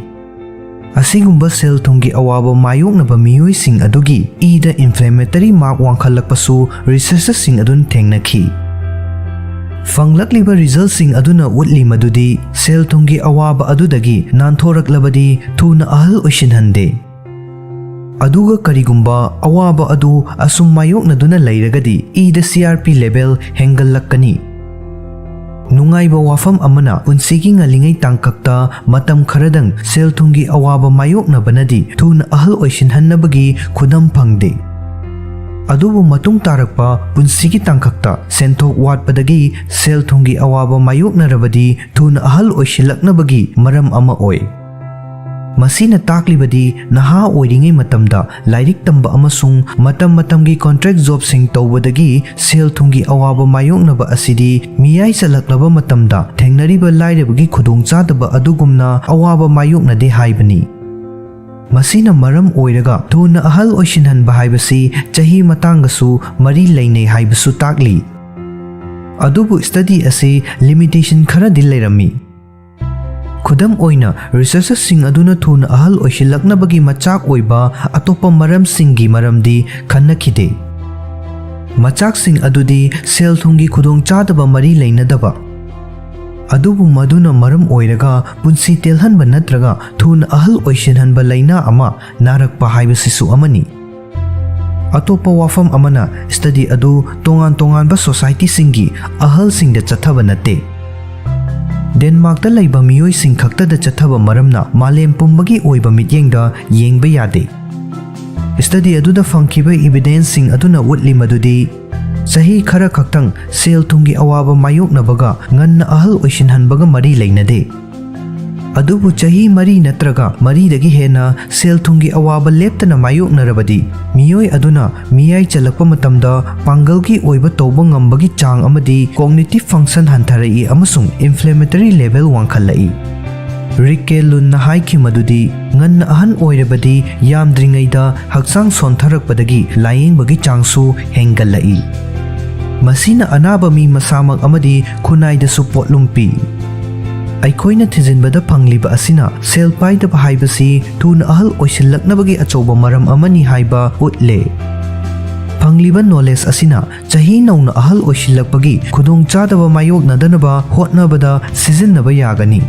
ꯑꯁꯤꯒꯨꯝꯕ ꯁꯦꯜ ꯊꯨꯝꯒꯤ ꯑꯋꯥꯕ ꯃꯥꯌꯣꯛꯅꯕ ꯃꯤꯑꯣꯏꯁꯤꯡ ꯑꯗꯨꯒꯤ ꯏꯗ inflammatory mark ꯋꯥꯡꯈꯠꯂꯛꯄꯁꯨ ꯔꯤꯁꯔꯆꯔꯁꯤꯡ ꯑꯗꯨꯅ ꯊꯦꯡꯅꯈꯤ꯫ ꯐꯪꯂꯛꯂꯤꯕ ꯔꯤꯖꯜꯁꯤꯡ ꯑꯗꯨꯅ ꯎꯠꯂꯤ ꯃꯗꯨꯗꯤ ꯁꯦꯜ ꯊꯨꯝꯒꯤ ꯑꯋꯥꯕ ꯑꯗꯨꯗꯒꯤ ꯅꯥꯟꯊꯣꯔꯛꯂꯕꯗꯤ ꯊꯨꯅ ꯑꯍꯜ ꯑꯣꯏꯁꯤꯟꯍꯟꯗꯦ꯫ ꯑꯗꯨꯒ ꯀꯔꯤꯒꯨꯝꯕ ꯑꯋꯥꯕ ꯑꯗꯨ ꯑꯁꯨꯝ ꯃꯥꯌꯣꯛꯅꯗꯨꯅ ꯂꯩꯔꯒꯗꯤ ꯏꯗ C R P level ꯍꯦꯟꯒꯠꯂꯛꯀꯅꯤ꯫ ꯅꯨꯡꯉꯥꯏꯕ ꯋꯥꯐꯝ ꯑꯃꯅ, ꯄꯨꯟꯁꯤꯒꯤ ꯉꯜꯂꯤꯉꯩ ꯇꯥꯡꯀꯛꯇ ꯃꯇꯝ ꯈꯔꯗꯪ ꯁꯦꯜ ꯊꯨꯝꯒꯤ ꯑꯋꯥꯕ ꯃꯥꯌꯣꯛꯅꯕꯅꯗꯤ ꯊꯨꯅ ꯑꯍꯜ ꯑꯣꯏꯁꯤꯟꯍꯟꯅꯕꯒꯤ ꯈꯨꯗꯝ ꯐꯪꯗꯦ꯫ ꯑꯗꯨꯕꯨ ꯃꯇꯨꯡ ꯇꯥꯔꯛꯄ ꯄꯨꯟꯁꯤꯒꯤ ꯇꯥꯡꯀꯛꯇ ꯁꯦꯟꯊꯣꯛ ꯋꯥꯠꯄꯗꯒꯤ ꯁꯦꯜ ꯊꯨꯝꯒꯤ ꯑꯋꯥꯕ ꯃꯥꯌꯣꯛꯅꯔꯕꯗꯤ ꯊꯨꯅ ꯑꯍꯜ ꯑꯣꯏꯁꯤꯜꯂꯛꯅꯕꯒꯤ ꯃꯔꯝ ꯑꯃ ꯑꯣꯏ꯫ ꯃꯁꯤꯅ ꯇꯥꯛꯂꯤꯕꯗꯤ ꯅꯍꯥ ꯑꯣꯏꯔꯤꯉꯩ ꯃꯇꯝꯗ ꯂꯥꯏꯔꯤꯛ ꯇꯝꯕ ꯑꯃꯁꯨꯡ ꯃꯇꯝ ꯃꯇꯝꯒꯤ contract jobꯁꯤꯡ ꯇꯧꯕꯗꯒꯤ ꯁꯦꯜ ꯊꯨꯝꯒꯤ ꯑꯋꯥꯕ ꯃꯥꯌꯣꯛꯅꯕ ꯑꯁꯤꯗꯤ ꯃꯤꯌꯥꯏ ꯆꯜꯂꯛꯂꯕ ꯃꯇꯝꯗ ꯊꯦꯡꯅꯔꯤꯕ ꯂꯥꯏꯔꯕꯒꯤ ꯈꯨꯗꯣꯡꯆꯥꯗꯕ ꯑꯗꯨꯒꯨꯝꯅ ꯑꯋꯥꯕ ꯃꯥꯌꯣꯛꯅꯗꯦ ꯍꯥꯏꯕꯅꯤ꯫ ꯃꯁꯤꯅ ꯃꯔꯝ ꯑꯣꯏꯔꯒ ꯊꯨꯅ ꯑꯍꯜ ꯑꯣꯏꯁꯤꯟꯍꯟꯕ ꯍꯥꯏꯕꯁꯤ ꯆꯍꯤ ꯃꯇꯥꯡꯒꯁꯨ ꯃꯔꯤ ꯂꯩꯅꯩ ꯍꯥꯏꯕꯁꯨ ꯇꯥꯛꯂꯤ꯫ ꯑꯗꯨꯕꯨ study ꯑꯁꯤ limitation ꯈꯔꯗꯤ ꯂꯩꯔꯝꯃꯤ꯫ ꯈꯨꯗꯝ ꯑꯣꯏꯅ, ꯔꯤꯁꯔꯆꯔꯁꯤꯡ ꯑꯗꯨꯅ ꯊꯨꯅ ꯑꯍꯜ ꯑꯣꯏꯁꯤꯜꯂꯛꯅꯕꯒꯤ ꯃꯆꯥꯛ ꯑꯣꯏꯕ ꯑꯇꯣꯞꯄ ꯃꯔꯝꯁꯤꯡꯒꯤ ꯃꯔꯝꯗꯤ ꯈꯟꯅꯈꯤꯗꯦ꯫ ꯃꯆꯥꯛꯁꯤꯡ ꯑꯗꯨꯗꯤ ꯁꯦꯜ ꯊꯨꯝꯒꯤ ꯈꯨꯗꯣꯡꯆꯥꯗꯕ ꯃꯔꯤ ꯂꯩꯅꯗꯕ, ꯑꯗꯨꯕꯨ ꯃꯗꯨꯅ ꯃꯔꯝ ꯑꯣꯏꯔꯒ ꯄꯨꯟꯁꯤ ꯇꯦꯜꯍꯟꯕ ꯅꯠꯇ꯭ꯔꯒ ꯊꯨꯅ ꯑꯍꯜ ꯑꯣꯏꯁꯤꯟꯍꯟꯕ ꯂꯥꯏꯅꯥ ꯑꯃ ꯅꯥꯔꯛꯄ ꯍꯥꯏꯕꯁꯤꯁꯨ ꯑꯃꯅꯤ꯫ ꯑꯇꯣꯞꯄ ꯋꯥꯐꯝ ꯑꯃꯅ, study ꯑꯗꯨ ꯇꯣꯉꯥꯟ ꯇꯣꯉꯥꯟꯕ societyꯁꯤꯡꯒꯤ ꯑꯍꯜꯁꯤꯡꯗ ꯆꯠꯊꯕ ꯅꯠꯇꯦ꯫ ꯗꯦꯟꯃꯥꯔꯛꯇ ꯂꯩꯕ ꯃꯤꯑꯣꯏꯁꯤꯡ ꯈꯛꯇꯗ ꯆꯠꯊꯕ ꯃꯔꯝꯅ ꯃꯥꯂꯦꯝ ꯄꯨꯝꯕꯒꯤ ꯑꯣꯏꯕ ꯃꯤꯠꯌꯦꯡꯗ ꯌꯦꯡꯕ ꯌꯥꯗꯦ꯫ Study ꯑꯗꯨꯗ ꯐꯪꯈꯤꯕ evidenceꯁꯤꯡ ꯑꯗꯨꯅ ꯎꯠꯂꯤ ꯃꯗꯨꯗꯤ ꯆꯍꯤ ꯈꯔ ꯈꯛꯇꯪ ꯁꯦꯜ ꯊꯨꯝꯒꯤ ꯑꯋꯥꯕ ꯃꯥꯌꯣꯛꯅꯕꯒ ꯉꯟꯅ ꯑꯍꯜ ꯑꯣꯏꯁꯤꯟꯍꯟꯕꯒ ꯃꯔꯤ ꯂꯩꯅꯗꯦ꯫ ꯑꯗꯨꯕꯨ ꯆꯍꯤ ꯃꯔꯤ ꯅꯠꯇ꯭ꯔꯒ ꯃꯔꯤꯗꯒꯤ ꯍꯦꯟꯅ ꯁꯦꯜ ꯊꯨꯝꯒꯤ ꯑꯋꯥꯕ ꯂꯦꯞꯇꯅ ꯃꯥꯌꯣꯛꯅꯔꯕꯗꯤ, ꯃꯤꯑꯣꯏ ꯑꯗꯨꯅ ꯃꯤꯌꯥꯏ ꯆꯜꯂꯛꯄ ꯃꯇꯝꯗ ꯄꯥꯡꯒꯜꯒꯤ ꯑꯣꯏꯕ ꯇꯧꯕ ꯉꯝꯕꯒꯤ ꯆꯥꯡ ꯑꯃꯗꯤ cognitive function ꯍꯟꯊꯔꯛꯏ ꯑꯃꯁꯨꯡ inflammatory level ꯋꯥꯡꯈꯠꯂꯛꯏ꯫ ꯔꯤꯛꯀꯦ ꯂꯨꯟꯅ ꯍꯥꯏꯈꯤ ꯃꯗꯨꯗꯤ ꯉꯟꯅ ꯑꯍꯟ ꯑꯣꯏꯔꯕꯗꯤ ꯌꯥꯝꯗ꯭ꯔꯤꯉꯩꯗ ꯍꯛꯆꯥꯡ ꯁꯣꯟꯊꯔꯛꯄꯗꯒꯤ ꯂꯥꯌꯦꯡꯕꯒꯤ ꯆꯥꯡꯁꯨ ꯍꯦꯟꯒꯠꯂꯛꯏ꯫ ꯃꯁꯤꯅ ꯑꯅꯥꯕ ꯃꯤ ꯃꯁꯥꯃꯛ ꯑꯃꯗꯤ ꯈꯨꯟꯅꯥꯏꯗꯁꯨ ꯄꯣꯠꯂꯨꯝ ꯄꯤ꯫ ꯑꯩꯈꯣꯏꯅ ꯊꯤꯖꯤꯟꯕꯗ ꯐꯪꯂꯤꯕ ꯑꯁꯤꯅ ꯁꯦꯜ ꯄꯥꯏꯗꯕ ꯍꯥꯏꯕꯁꯤ ꯊꯨꯅ ꯑꯍꯜ ꯑꯣꯏꯁꯤꯜꯂꯛꯅꯕꯒꯤ ꯑꯆꯧꯕ ꯃꯔꯝ ꯑꯃꯅꯤ ꯍꯥꯏꯕ ꯎꯠꯂꯦ꯫ ꯐꯪꯂꯤꯕ ꯅꯣꯂꯦꯖ ꯑꯁꯤꯅ ꯆꯍꯤ ꯅꯧꯅ ꯑꯍꯜ ꯑꯣꯏꯁꯤꯜꯂꯛꯄꯒꯤ ꯈꯨꯗꯣꯡꯆꯥꯗꯕ ꯃꯥꯌꯣꯛꯅꯗꯅꯕ ꯍꯣꯠꯅꯕꯗ ꯁꯤꯖꯤꯟꯅꯕ ꯌꯥꯒꯅꯤ꯫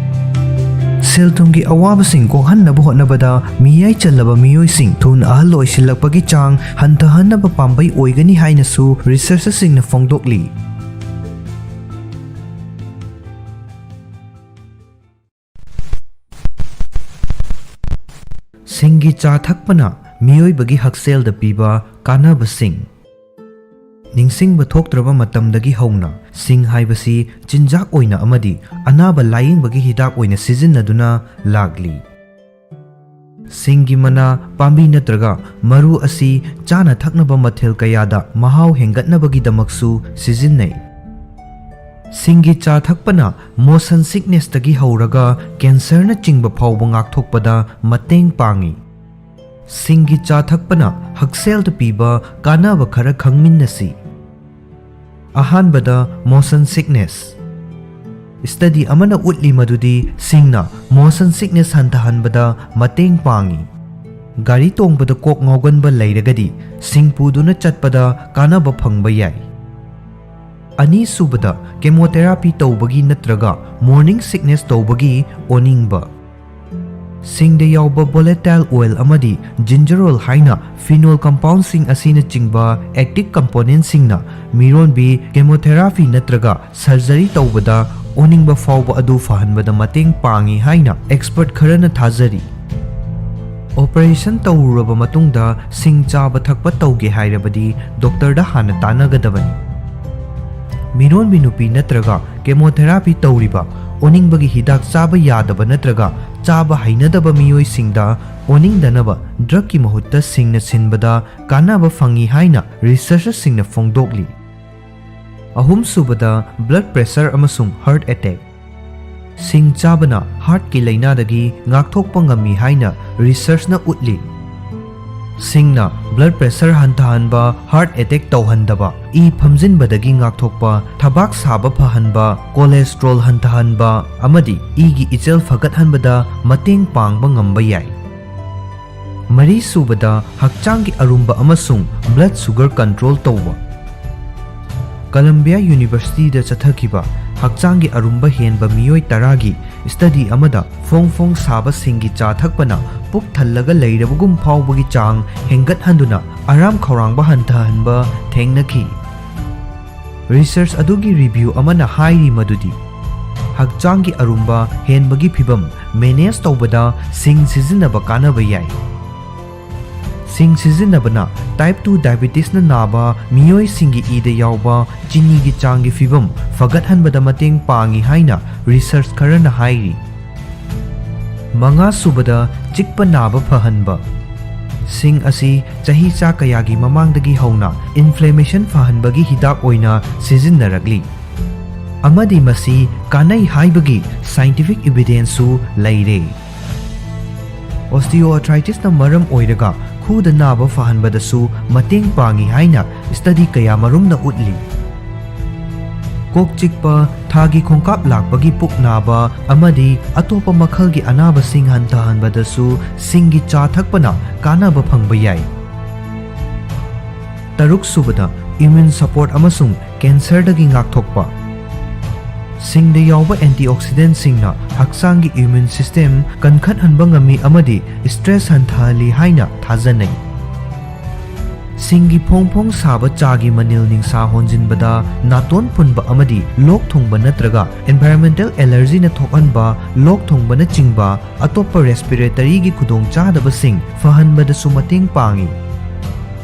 ꯁꯦꯜ ꯊꯨꯝꯒꯤ ꯑꯋꯥꯕꯁꯤꯡ ꯀꯣꯛꯍꯟꯅꯕ ꯍꯣꯠꯅꯕꯗ ꯃꯤꯌꯥꯏ ꯆꯜꯂꯕ ꯃꯤꯑꯣꯏꯁꯤꯡ ꯊꯨꯅ ꯑꯍꯜ ꯑꯣꯏꯁꯤꯜꯂꯛꯄꯒꯤ ꯆꯥꯡ ꯍꯟꯊꯍꯟꯅꯕ ꯄꯥꯝꯕꯩ ꯑꯣꯏꯒꯅꯤ ꯍꯥꯏꯅꯁꯨ ꯔꯤꯁꯔꯆꯔꯁꯤꯡꯅ ꯐꯣꯡꯗꯣꯛꯂꯤ꯫ ꯁꯤꯡꯒꯤ ꯆꯥ ꯊꯛꯄꯅ ꯃꯤꯑꯣꯏꯕꯒꯤ ꯍꯛꯁꯦꯜꯗ ꯄꯤꯕ ꯀꯥꯟꯅꯕꯁꯤꯡ꯫ ꯅꯤꯡꯁꯤꯡꯕ ꯊꯣꯛꯇ꯭ꯔꯕ ꯃꯇꯝꯗꯒꯤ ꯍꯧꯅ ꯁꯤꯡ ꯍꯥꯏꯕꯁꯤ ꯆꯤꯟꯖꯥꯛ ꯑꯣꯏꯅ ꯑꯃꯗꯤ ꯑꯅꯥꯕ ꯂꯥꯌꯦꯡꯕꯒꯤ ꯍꯤꯗꯥꯛ ꯑꯣꯏꯅ ꯁꯤꯖꯤꯟꯅꯗꯨꯅ ꯂꯥꯛꯂꯤ꯫ ꯁꯤꯡꯒꯤ ꯃꯅꯥ, ꯄꯥꯝꯕꯤ ꯅꯠꯇ꯭ꯔꯒ ꯃꯔꯨ ꯑꯁꯤ ꯆꯥꯅ ꯊꯛꯅꯕ ꯃꯊꯦꯜ ꯀꯌꯥꯗ ꯃꯍꯥꯎ ꯍꯦꯟꯒꯠꯅꯕꯒꯤꯗꯃꯛꯁꯨ ꯁꯤꯖꯤꯟꯅꯩ꯫ ꯁꯤꯡꯒꯤ ꯆꯥ ꯊꯛꯄꯅ ꯃꯣꯁꯟ ꯁꯤꯛꯅꯦꯁꯇꯒꯤ ꯍꯧꯔꯒ ꯀꯦꯟꯁꯔꯅꯆꯤꯡꯕ ꯐꯥꯎꯕ ꯉꯥꯛꯊꯣꯛꯄꯗ ꯃꯇꯦꯡ ꯄꯥꯡꯏ꯫ ꯁꯤꯡꯒꯤ ꯆꯥ ꯊꯛꯄꯅ ꯍꯛꯁꯦꯜꯗ ꯄꯤꯕ ꯀꯥꯟꯅꯕ ꯈꯔ ꯈꯪꯃꯤꯟꯅꯁꯤ꯫ ꯑꯍꯥꯟꯕꯗ, ꯃꯣꯁꯟ ꯁꯤꯛꯅꯦꯁ꯫ ꯁ꯭ꯇꯗꯤ ꯑꯃꯅ ꯎꯠꯂꯤ ꯃꯗꯨꯗꯤ ꯁꯤꯡꯅ ꯃꯣꯁꯟ ꯁꯤꯛꯅꯦꯁ ꯍꯟꯊꯍꯟꯕꯗ ꯃꯇꯦꯡ ꯄꯥꯡꯏ꯫ ꯒꯥꯔꯤ ꯇꯣꯡꯕꯗ ꯀꯣꯛ ꯉꯥꯎꯒꯟꯕ ꯂꯩꯔꯒꯗꯤ ꯁꯤꯡ ꯄꯨꯗꯨꯅ ꯆꯠꯄꯗ ꯀꯥꯟꯅꯕ ꯐꯪꯕ ꯌꯥꯏ꯫ ꯑꯅꯤꯁꯨꯕꯗ, ꯀꯦꯃꯣꯊꯦꯔꯥꯄꯤ ꯇꯧꯕꯒꯤ ꯅꯠꯇ꯭ꯔꯒ ꯃꯣꯔꯅꯤꯡ ꯁꯤꯛꯅꯦꯁ ꯇꯧꯕꯒꯤ ꯑꯣꯅꯤꯡꯕ꯫ ꯁꯤꯡꯗ ꯌꯥꯎꯕ ꯚꯣꯂꯦꯇꯥꯏꯜ ꯑꯣꯏꯜ ꯑꯃꯗꯤ ꯖꯤꯟꯖꯔ ꯑꯣꯏꯜ ꯍꯥꯏꯅ ꯐꯤꯅꯣꯜ ꯀꯝꯄꯥꯎꯟꯁꯤꯡ ꯑꯁꯤꯅꯆꯤꯡꯕ ꯑꯦꯛꯇꯤꯚ ꯀꯝꯄꯣꯅꯦꯟꯁꯤꯡꯅ ꯃꯤꯔꯣꯟꯕꯤ ꯀꯦꯃꯣꯊꯦꯔꯥꯄꯤ ꯅꯠꯇ꯭ꯔꯒ ꯁꯔꯖꯔꯤ ꯇꯧꯕꯗ ꯑꯣꯅꯤꯡꯕ ꯐꯥꯎꯕ ꯑꯗꯨ ꯐꯍꯟꯕꯗ ꯃꯇꯦꯡ ꯄꯥꯡꯏ ꯍꯥꯏꯅ ꯑꯦꯛꯁꯄꯔꯠ ꯈꯔꯅ ꯊꯥꯖꯔꯤ꯫ ꯑꯣꯄꯔꯦꯁꯟ ꯇꯧꯔꯨꯔꯕ ꯃꯇꯨꯡꯗ ꯁꯤꯡ ꯆꯥꯕ ꯊꯛꯄ ꯇꯧꯒꯦ ꯍꯥꯏꯔꯕꯗꯤ ꯗꯣꯛꯇꯔꯗ ꯍꯥꯟꯅ ꯇꯥꯟꯅꯒꯗꯕꯅꯤ꯫ ꯃꯤꯔꯣꯟꯕꯤ ꯅꯨꯄꯤ ꯅꯠꯇ꯭ꯔꯒ ꯀꯦꯃꯣꯊꯦꯔꯥꯄꯤ ꯇꯧꯔꯤꯕ ꯑꯣꯅꯤꯡꯕꯒꯤ ꯍꯤꯗꯥꯛ ꯆꯥꯕ ꯌꯥꯗꯕ ꯅꯠꯇ꯭ꯔꯒ ꯆꯥꯕ ꯍꯩꯅꯗꯕ ꯃꯤꯑꯣꯏꯁꯤꯡꯗ ꯑꯣꯅꯤꯡꯗꯅꯕ ꯗ꯭ꯔꯒꯀꯤ ꯃꯍꯨꯠꯇ ꯁꯤꯡꯅ ꯁꯤꯟꯕꯗ ꯀꯥꯟꯅꯕ ꯐꯪꯏ ꯍꯥꯏꯅ ꯔꯤꯁꯔꯆꯔꯁꯤꯡꯅ ꯐꯣꯡꯗꯣꯛꯂꯤ꯫ ꯑꯍꯨꯝꯁꯨꯕꯗ, ꯕ꯭ꯂꯗ ꯄ꯭ꯔꯦꯁꯔ ꯑꯃꯁꯨꯡ ꯍꯥꯔꯠ ꯑꯦꯇꯦꯛ꯫ ꯁꯤꯡ ꯆꯥꯕꯅ ꯍꯥꯔꯠꯀꯤ ꯂꯥꯏꯅꯥꯗꯒꯤ ꯉꯥꯛꯊꯣꯛꯄ ꯉꯝꯃꯤ ꯍꯥꯏꯅ ꯔꯤꯁꯔꯆꯅ ꯎꯠꯂꯤ꯫ ꯁꯤꯡꯅ blood pressure ꯍꯟꯊꯍꯟꯕ, heart attack ꯇꯧꯍꯟꯗꯕ, ꯏ ꯐꯝꯖꯤꯟꯕꯗꯒꯤ ꯉꯥꯛꯊꯣꯛꯄ, ꯊꯕꯥꯛ ꯁꯥꯕ ꯐꯍꯟꯕ, cholesterol ꯍꯟꯊꯍꯟꯕ ꯑꯃꯗꯤ ꯏꯒꯤ ꯏꯆꯦꯜ ꯐꯒꯠꯍꯟꯕꯗ ꯃꯇꯦꯡ ꯄꯥꯡꯕ ꯉꯝꯕ ꯌꯥꯏ꯫ ꯃꯔꯤꯁꯨꯕꯗ, ꯍꯛꯆꯥꯡꯒꯤ ꯑꯔꯨꯝꯕ ꯑꯃꯁꯨꯡ blood sugar control ꯇꯧꯕ꯫ Columbia Universityꯗ ꯆꯠꯊꯈꯤꯕ ꯍꯛꯆꯥꯡꯒꯤ ꯑꯔꯨꯝꯕ ꯍꯦꯟꯕ ꯃꯤꯑꯣꯏ ꯇꯔꯥꯒꯤ study ꯑꯃꯗ ꯐꯣꯡ ꯐꯣꯡ ꯁꯥꯕ ꯁꯤꯡꯒꯤ ꯆꯥ ꯊꯛꯄꯅ ꯄꯨꯛ ꯊꯜꯂꯒ ꯂꯩꯔꯕꯒꯨꯝ ꯐꯥꯎꯕꯒꯤ ꯆꯥꯡ ꯍꯦꯟꯒꯠꯍꯟꯗꯨꯅ ꯑꯔꯥꯝ ꯈꯧꯔꯥꯡꯕ ꯍꯟꯊꯍꯟꯕ ꯊꯦꯡꯅꯈꯤ꯫ Research ꯑꯗꯨꯒꯤ review ꯑꯃꯅ ꯍꯥꯏꯔꯤ ꯃꯗꯨꯗꯤ ꯍꯛꯆꯥꯡꯒꯤ ꯑꯔꯨꯝꯕ ꯍꯦꯟꯕꯒꯤ ꯐꯤꯚꯝ manage ꯇꯧꯕꯗ ꯁꯤꯡ ꯁꯤꯖꯤꯟꯅꯕ ꯀꯥꯟꯅꯕ ꯌꯥꯏ꯫ ꯁꯤꯡ ꯁꯤꯖꯤꯟꯅꯕꯅ type two diabetesꯅ ꯅꯥꯕ ꯃꯤꯑꯣꯏꯁꯤꯡꯒꯤ ꯏꯗ ꯌꯥꯎꯕ ꯆꯤꯅꯤꯒꯤ ꯆꯥꯡꯒꯤ ꯐꯤꯚꯝ ꯐꯒꯠꯍꯟꯕꯗ ꯃꯇꯦꯡ ꯄꯥꯡꯏ ꯍꯥꯏꯅ research ꯈꯔꯅ ꯍꯥꯏꯔꯤ꯫ ꯃꯉꯥꯁꯨꯕꯗ, ꯆꯤꯛꯄ ꯅꯥꯕ ꯐꯍꯟꯕ꯫ ꯁꯤꯡ ꯑꯁꯤ ꯆꯍꯤꯆꯥ ꯀꯌꯥꯒꯤ ꯃꯃꯥꯡꯗꯒꯤ ꯍꯧꯅ inflammation ꯐꯍꯟꯕꯒꯤ ꯍꯤꯗꯥꯛ ꯑꯣꯏꯅ ꯁꯤꯖꯤꯟꯅꯔꯛꯂꯤ, ꯑꯃꯗꯤ ꯃꯁꯤ ꯀꯥꯟꯅꯩ ꯍꯥꯏꯕꯒꯤ scientific evidenceꯁꯨ ꯂꯩꯔꯦ꯫ Osteoarthritisꯅ ꯃꯔꯝ ꯑꯣꯏꯔꯒ ꯈꯨꯗ ꯅꯥꯕ ꯐꯍꯟꯕꯗꯁꯨ ꯃꯇꯦꯡ ꯄꯥꯡꯏ ꯍꯥꯏꯅ study ꯀꯌꯥꯃꯔꯨꯝꯅ ꯎꯠꯂꯤ꯫ ꯀꯣꯛ ꯆꯤꯛꯄ, ꯊꯥꯒꯤ ꯈꯣꯡꯀꯥꯞ ꯂꯥꯛꯄꯒꯤ ꯄꯨꯛ ꯅꯥꯕ ꯑꯃꯗꯤ ꯑꯇꯣꯞꯄ ꯃꯈꯜꯒꯤ ꯑꯅꯥꯕꯁꯤꯡ ꯍꯟꯊꯍꯟꯕꯗꯁꯨ ꯁꯤꯡꯒꯤ ꯆꯥ ꯊꯛꯄꯅ ꯀꯥꯟꯅꯕ ꯐꯪꯕ ꯌꯥꯏ꯫ ꯇꯔꯨꯛꯁꯨꯕꯗ, immune support ꯑꯃꯁꯨꯡ cancerꯗꯒꯤ ꯉꯥꯛꯊꯣꯛꯄ꯫ ꯁꯤꯡꯗ ꯌꯥꯎꯕ antioxidantꯁꯤꯡꯅ ꯍꯛꯆꯥꯡꯒꯤ immune system ꯀꯟꯈꯠꯍꯟꯕ ꯉꯝꯃꯤ ꯑꯃꯗꯤ stress ꯍꯟꯊꯍꯜꯂꯤ ꯍꯥꯏꯅ ꯊꯥꯖꯅꯩ꯫ ꯁꯤꯡꯒꯤ ꯐꯣꯡ ꯐꯣꯡ ꯁꯥꯕ ꯆꯥꯒꯤ ꯃꯅꯤꯜ ꯅꯤꯡꯁꯥ ꯍꯣꯟꯖꯤꯟꯕꯗ ꯅꯥꯇꯣꯟ ꯐꯨꯟꯕ ꯑꯃꯗꯤ ꯂꯣꯛ ꯊꯨꯡꯕ ꯅꯠꯇ꯭ꯔꯒ environmental allergyꯅ ꯊꯣꯛꯍꯟꯕ ꯂꯣꯛ ꯊꯨꯡꯕꯅꯆꯤꯡꯕ ꯑꯇꯣꯞꯄ respiratoryꯒꯤ ꯈꯨꯗꯣꯡꯆꯥꯗꯕꯁꯤꯡ ꯐꯍꯟꯕꯗꯁꯨ ꯃꯇꯦꯡ ꯄꯥꯡꯏ꯫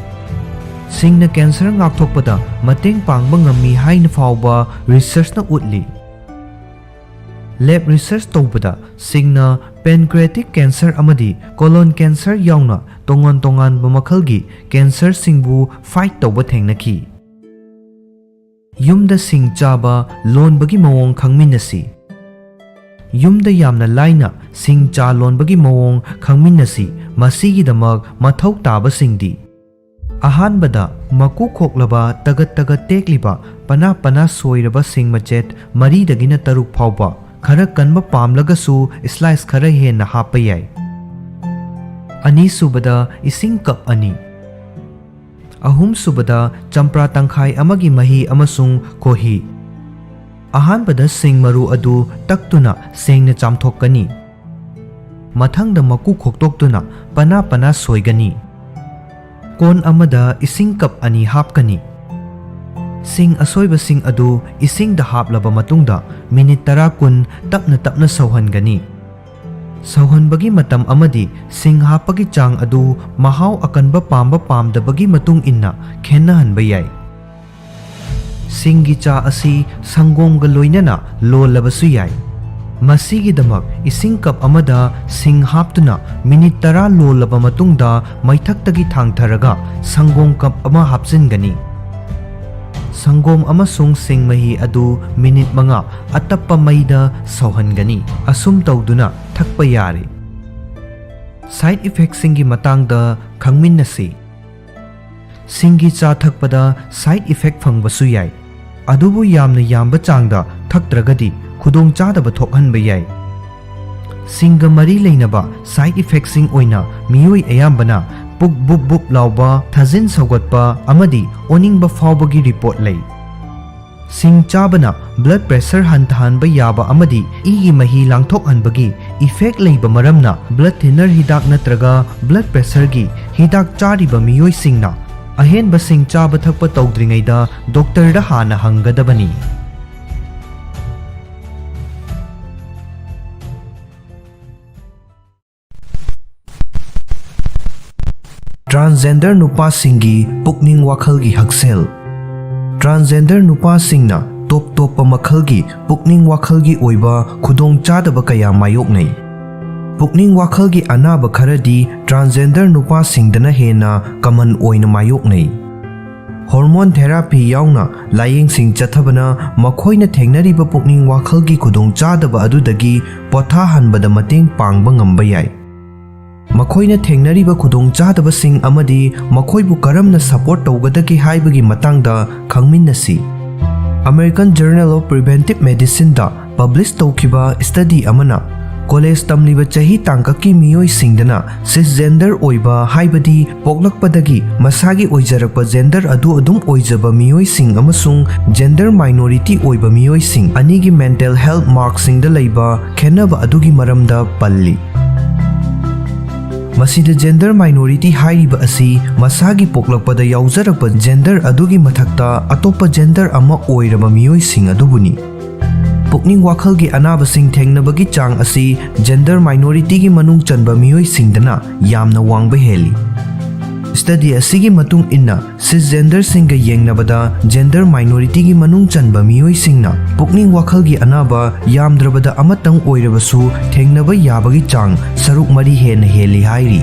ꯁꯤꯡꯅ cancer ꯉꯥꯛꯊꯣꯛꯄꯗ ꯃꯇꯦꯡ ꯄꯥꯡꯕ ꯉꯝꯃꯤ ꯍꯥꯏꯅ ꯐꯥꯎꯕ researchꯅ ꯎꯠꯂꯤ꯫ Lab research ꯇꯧꯕꯗ ꯁꯤꯡꯅ pancreatic cancer ꯑꯃꯗꯤ colon cancer ꯌꯥꯎꯅ ꯇꯣꯉꯥꯟ ꯇꯣꯉꯥꯟꯕ ꯃꯈꯜꯒꯤ cancerꯁꯤꯡꯕꯨ fight ꯇꯧꯕ ꯊꯦꯡꯅꯈꯤ꯫ ꯌꯨꯝꯗ ꯁꯤꯡ ꯆꯥꯕ ꯂꯣꯟꯕꯒꯤ ꯃꯑꯣꯡ ꯈꯪꯃꯤꯟꯅꯁꯤ꯫ ꯌꯨꯝꯗ ꯌꯥꯝꯅ ꯂꯥꯏꯅ ꯁꯤꯡ ꯆꯥ ꯂꯣꯟꯕꯒꯤ ꯃꯑꯣꯡ ꯈꯪꯃꯤꯟꯅꯁꯤ꯫ ꯃꯁꯤꯒꯤꯗꯃꯛ ꯃꯊꯧ ꯇꯥꯕꯁꯤꯡꯗꯤ: ꯑꯍꯥꯟꯕꯗ, ꯃꯀꯨ ꯈꯣꯛꯂꯕ, ꯇꯒꯠ ꯇꯒꯠ ꯇꯦꯛꯂꯤꯕ, ꯄꯅꯥ ꯄꯅꯥ ꯁꯣꯏꯔꯕ ꯁꯤꯡ ꯃꯆꯦꯠ ꯃꯔꯤꯗꯒꯤꯅ ꯇꯔꯨꯛ ꯐꯥꯎꯕ, ꯈꯔ ꯀꯟꯕ ꯄꯥꯝꯂꯒꯁꯨ slice ꯈꯔ ꯍꯦꯟꯅ ꯍꯥꯞꯄ ꯌꯥꯏ꯫ ꯑꯅꯤꯁꯨꯕꯗ, ꯏꯁꯤꯡ ꯀꯞ ꯑꯅꯤ꯫ ꯑꯍꯨꯝꯁꯨꯕꯗ, ꯆꯝꯄ꯭ꯔꯥ ꯇꯪꯈꯥꯏ ꯑꯃꯒꯤ ꯃꯍꯤ ꯑꯃꯁꯨꯡ ꯈꯣꯍꯤ꯫ ꯑꯍꯥꯟꯕꯗ ꯁꯤꯡ ꯃꯔꯨ ꯑꯗꯨ ꯇꯛꯇꯨꯅ ꯁꯦꯡꯅ ꯆꯥꯝꯊꯣꯛꯀꯅꯤ꯫ ꯃꯊꯪꯗ ꯃꯀꯨ ꯈꯣꯛꯇꯣꯛꯇꯨꯅ ꯄꯅꯥ ꯄꯅꯥ ꯁꯣꯏꯒꯅꯤ꯫ ꯀꯣꯟ ꯑꯃꯗ ꯏꯁꯤꯡ ꯀꯞ ꯑꯅꯤ ꯍꯥꯞꯀꯅꯤ꯫ ꯁꯤꯡ ꯑꯁꯣꯏꯕꯁꯤꯡ ꯑꯗꯨ ꯏꯁꯤꯡꯗ ꯍꯥꯞꯂꯕ ꯃꯇꯨꯡꯗ ꯃꯤꯅꯤꯠ ꯇꯔꯥ ꯀꯨꯟ ꯇꯞꯅ ꯇꯞꯅ ꯁꯧꯍꯟꯒꯅꯤ꯫ ꯁꯧꯍꯟꯕꯒꯤ ꯃꯇꯝ ꯑꯃꯗꯤ ꯁꯤꯡ ꯍꯥꯞꯄꯒꯤ ꯆꯥꯡ ꯑꯗꯨ ꯃꯍꯥꯎ ꯑꯀꯟꯕ ꯄꯥꯝꯕ ꯄꯥꯝꯗꯕꯒꯤ ꯃꯇꯨꯡ ꯏꯟꯅ ꯈꯦꯠꯅꯍꯟꯕ ꯌꯥꯏ꯫ ꯁꯤꯡꯒꯤ ꯆꯥ ꯑꯁꯤ ꯁꯪꯒꯣꯝꯒ ꯂꯣꯏꯅꯅ ꯂꯣꯜꯂꯕꯁꯨ ꯌꯥꯏ꯫ ꯃꯁꯤꯒꯤꯗꯃꯛ ꯏꯁꯤꯡ ꯀꯞ ꯑꯃꯗ ꯁꯤꯡ ꯍꯥꯞꯇꯨꯅ ꯃꯤꯅꯤꯠ ꯇꯔꯥ ꯂꯣꯜꯂꯕ ꯃꯇꯨꯡꯗ ꯃꯩꯊꯛꯇꯒꯤ ꯊꯥꯡꯊꯔꯒ ꯁꯪꯒꯣꯝ ꯀꯞ ꯑꯃ ꯍꯥꯞꯆꯤꯟꯒꯅꯤ꯫ ꯁꯪꯒꯣꯝ ꯑꯃꯁꯨꯡ ꯁꯤꯡ ꯃꯍꯤ ꯑꯗꯨ ꯃꯤꯅꯤꯠ ꯃꯉꯥ ꯑꯇꯞꯄ ꯃꯩꯗ ꯁꯧꯍꯟꯒꯅꯤ꯫ ꯑꯁꯨꯝ ꯇꯧꯗꯨꯅ ꯊꯛꯄ ꯌꯥꯔꯦ꯫ Side effectꯁꯤꯡꯒꯤ ꯃꯇꯥꯡꯗ ꯈꯪꯃꯤꯟꯅꯁꯤ꯫ ꯁꯤꯡꯒꯤ ꯆꯥ ꯊꯛꯄꯗ side effect ꯐꯪꯕꯁꯨ ꯌꯥꯏ, ꯑꯗꯨꯕꯨ ꯌꯥꯝꯅ ꯌꯥꯝꯕ ꯆꯥꯡꯗ ꯊꯛꯇ꯭ꯔꯒꯗꯤ ꯈꯨꯗꯣꯡꯆꯥꯗꯕ ꯊꯣꯛꯍꯟꯕ ꯌꯥꯏ꯫ ꯁꯤꯡꯒ ꯃꯔꯤ ꯂꯩꯅꯕ side effectꯁꯤꯡ ꯑꯣꯏꯅ ꯃꯤꯑꯣꯏ ꯑꯌꯥꯝꯕꯅ ꯄꯨꯛ ꯕꯨꯞ ꯕꯨꯞ ꯂꯥꯎꯕ, ꯊꯥꯖꯤꯟ ꯁꯧꯒꯠꯄ ꯑꯃꯗꯤ ꯑꯣꯅꯤꯡꯕ ꯐꯥꯎꯕꯒꯤ report ꯂꯩ꯫ ꯁꯤꯡ ꯆꯥꯕꯅ blood pressure ꯍꯟꯊꯍꯟꯕ ꯌꯥꯕ ꯑꯃꯗꯤ ꯏꯒꯤ ꯃꯍꯤ ꯂꯥꯡꯊꯣꯛꯍꯟꯕꯒꯤ effect ꯂꯩꯕ ꯃꯔꯝꯅ, blood thinner ꯍꯤꯗꯥꯛ ꯅꯠꯇ꯭ꯔꯒ blood pressureꯒꯤ ꯍꯤꯗꯥꯛ ꯆꯥꯔꯤꯕ ꯃꯤꯑꯣꯏꯁꯤꯡꯅ ꯑꯍꯦꯟꯕ ꯁꯤꯡ ꯆꯥꯕ ꯊꯛꯄ ꯇꯧꯗ꯭ꯔꯤꯉꯩꯗ doctorꯗ ꯍꯥꯟꯅ ꯍꯪꯒꯗꯕꯅꯤ꯫ Transgender ꯅꯨꯄꯥꯁꯤꯡꯒꯤ ꯄꯨꯛꯅꯤꯡ ꯋꯥꯈꯜꯒꯤ ꯍꯛꯁꯦꯜ꯫ Transgender ꯅꯨꯄꯥꯁꯤꯡꯅ ꯇꯣꯞ ꯇꯣꯞꯄ ꯃꯈꯜꯒꯤ ꯄꯨꯛꯅꯤꯡ ꯋꯥꯈꯜꯒꯤ ꯑꯣꯏꯕ ꯈꯨꯗꯣꯡꯆꯥꯗꯕ ꯀꯌꯥ ꯃꯥꯌꯣꯛꯅꯩ꯫ ꯄꯨꯛꯅꯤꯡ ꯋꯥꯈꯜꯒꯤ ꯑꯅꯥꯕ ꯈꯔꯗꯤ transgender ꯅꯨꯄꯥꯁꯤꯡꯗꯅ ꯍꯦꯟꯅ common ꯑꯣꯏꯅ ꯃꯥꯌꯣꯛꯅꯩ꯫ Hormone therapy ꯌꯥꯎꯅ ꯂꯥꯌꯦꯡꯁꯤꯡ ꯆꯠꯊꯕꯅ ꯃꯈꯣꯏꯅ ꯊꯦꯡꯅꯔꯤꯕ ꯄꯨꯛꯅꯤꯡ ꯋꯥꯈꯜꯒꯤ ꯈꯨꯗꯣꯡꯆꯥꯗꯕ ꯑꯗꯨꯗꯒꯤ ꯄꯣꯊꯥꯍꯟꯕꯗ ꯃꯇꯦꯡ ꯄꯥꯡꯕ ꯉꯝꯕ ꯌꯥꯏ꯫ ꯃꯈꯣꯏꯅ ꯊꯦꯡꯅꯔꯤꯕ ꯈꯨꯗꯣꯡꯆꯥꯗꯕꯁꯤꯡ ꯑꯃꯗꯤ ꯃꯈꯣꯏꯕꯨ ꯀꯔꯝꯅ ꯁꯄꯣꯔꯠ ꯇꯧꯒꯗꯒꯦ ꯍꯥꯏꯕꯒꯤ ꯃꯇꯥꯡꯗ ꯈꯪꯃꯤꯟꯅꯁꯤ꯫ American Journal of Preventive Medicineꯗ ꯄꯕ꯭ꯂꯤꯁ ꯇꯧꯈꯤꯕ ꯁ꯭ꯇꯗꯤ ꯑꯃꯅ ꯀꯣꯂꯦꯖ ꯇꯝꯂꯤꯕ ꯆꯍꯤ ꯇꯥꯡꯀꯛꯀꯤ ꯃꯤꯑꯣꯏꯁꯤꯡꯗꯅ ꯁꯤꯁꯖꯦꯟꯗꯔ ꯑꯣꯏꯕ, ꯍꯥꯏꯕꯗꯤ ꯄꯣꯛꯂꯛꯄꯗꯒꯤ ꯃꯁꯥꯒꯤ ꯑꯣꯏꯖꯔꯛꯄ ꯖꯦꯟꯗꯔ ꯑꯗꯨ ꯑꯗꯨꯝ ꯑꯣꯏꯖꯕ ꯃꯤꯑꯣꯏꯁꯤꯡ ꯑꯃꯁꯨꯡ ꯖꯦꯟꯗꯔ ꯃꯥꯏꯅꯣꯔꯤꯇꯤ ꯑꯣꯏꯕ ꯃꯤꯑꯣꯏꯁꯤꯡ ꯑꯅꯤꯒꯤ ꯃꯦꯟꯇꯦꯜ ꯍꯦꯜꯊ ꯃꯥꯔꯛꯁꯤꯡꯗ ꯂꯩꯕ ꯈꯦꯠꯅꯕ ꯑꯗꯨꯒꯤ ꯃꯔꯝꯗ ꯄꯜꯂꯤ꯫ ꯃꯁꯤꯗ ꯖꯦꯟꯗꯔ ꯃꯥꯏꯅꯣꯔꯤꯇꯤ ꯍꯥꯏꯔꯤꯕ ꯑꯁꯤ ꯃꯁꯥꯒꯤ ꯄꯣꯛꯂꯛꯄꯗ ꯌꯥꯎꯖꯔꯛꯄ ꯖꯦꯟꯗꯔ ꯑꯗꯨꯒꯤ ꯃꯊꯛꯇ ꯑꯇꯣꯞꯄ ꯖꯦꯟꯗꯔ ꯑꯃ ꯑꯣꯏꯔꯕ ꯃꯤꯑꯣꯏꯁꯤꯡ ꯑꯗꯨꯕꯨꯅꯤ꯫ ꯄꯨꯛꯅꯤꯡ ꯋꯥꯈꯜꯒꯤ ꯑꯅꯥꯕꯁꯤꯡ ꯊꯦꯡꯅꯕꯒꯤ ꯆꯥꯡ ꯑꯁꯤ ꯖꯦꯟꯗꯔ ꯃꯥꯏꯅꯣꯔꯤꯇꯤꯒꯤ ꯃꯅꯨꯡ ꯆꯟꯕ ꯃꯤꯑꯣꯏꯁꯤꯡꯗꯅ ꯌꯥꯝꯅ ꯋꯥꯡꯕ ꯍꯦꯜꯂꯤ꯫ ꯁ꯭ꯇꯗꯤ ꯑꯁꯤꯒꯤ ꯃꯇꯨꯡ ꯏꯟꯅ, ꯁꯤꯁꯖꯦꯟꯗꯔꯁꯤꯡꯒ ꯌꯦꯡꯅꯕꯗ ꯖꯦꯟꯗꯔ ꯃꯥꯏꯅꯣꯔꯤꯇꯤꯒꯤ ꯃꯅꯨꯡ ꯆꯟꯕ ꯃꯤꯑꯣꯏꯁꯤꯡꯅ ꯄꯨꯛꯅꯤꯡ ꯋꯥꯈꯜꯒꯤ ꯑꯅꯥꯕ ꯌꯥꯝꯗ꯭ꯔꯕꯗ ꯑꯃꯇꯪ ꯑꯣꯏꯔꯕꯁꯨ ꯊꯦꯡꯅꯕ ꯌꯥꯕꯒꯤ ꯆꯥꯡ ꯁꯔꯨꯛ ꯃꯔꯤ ꯍꯦꯟꯅ ꯍꯦꯜꯂꯤ ꯍꯥꯏꯔꯤ꯫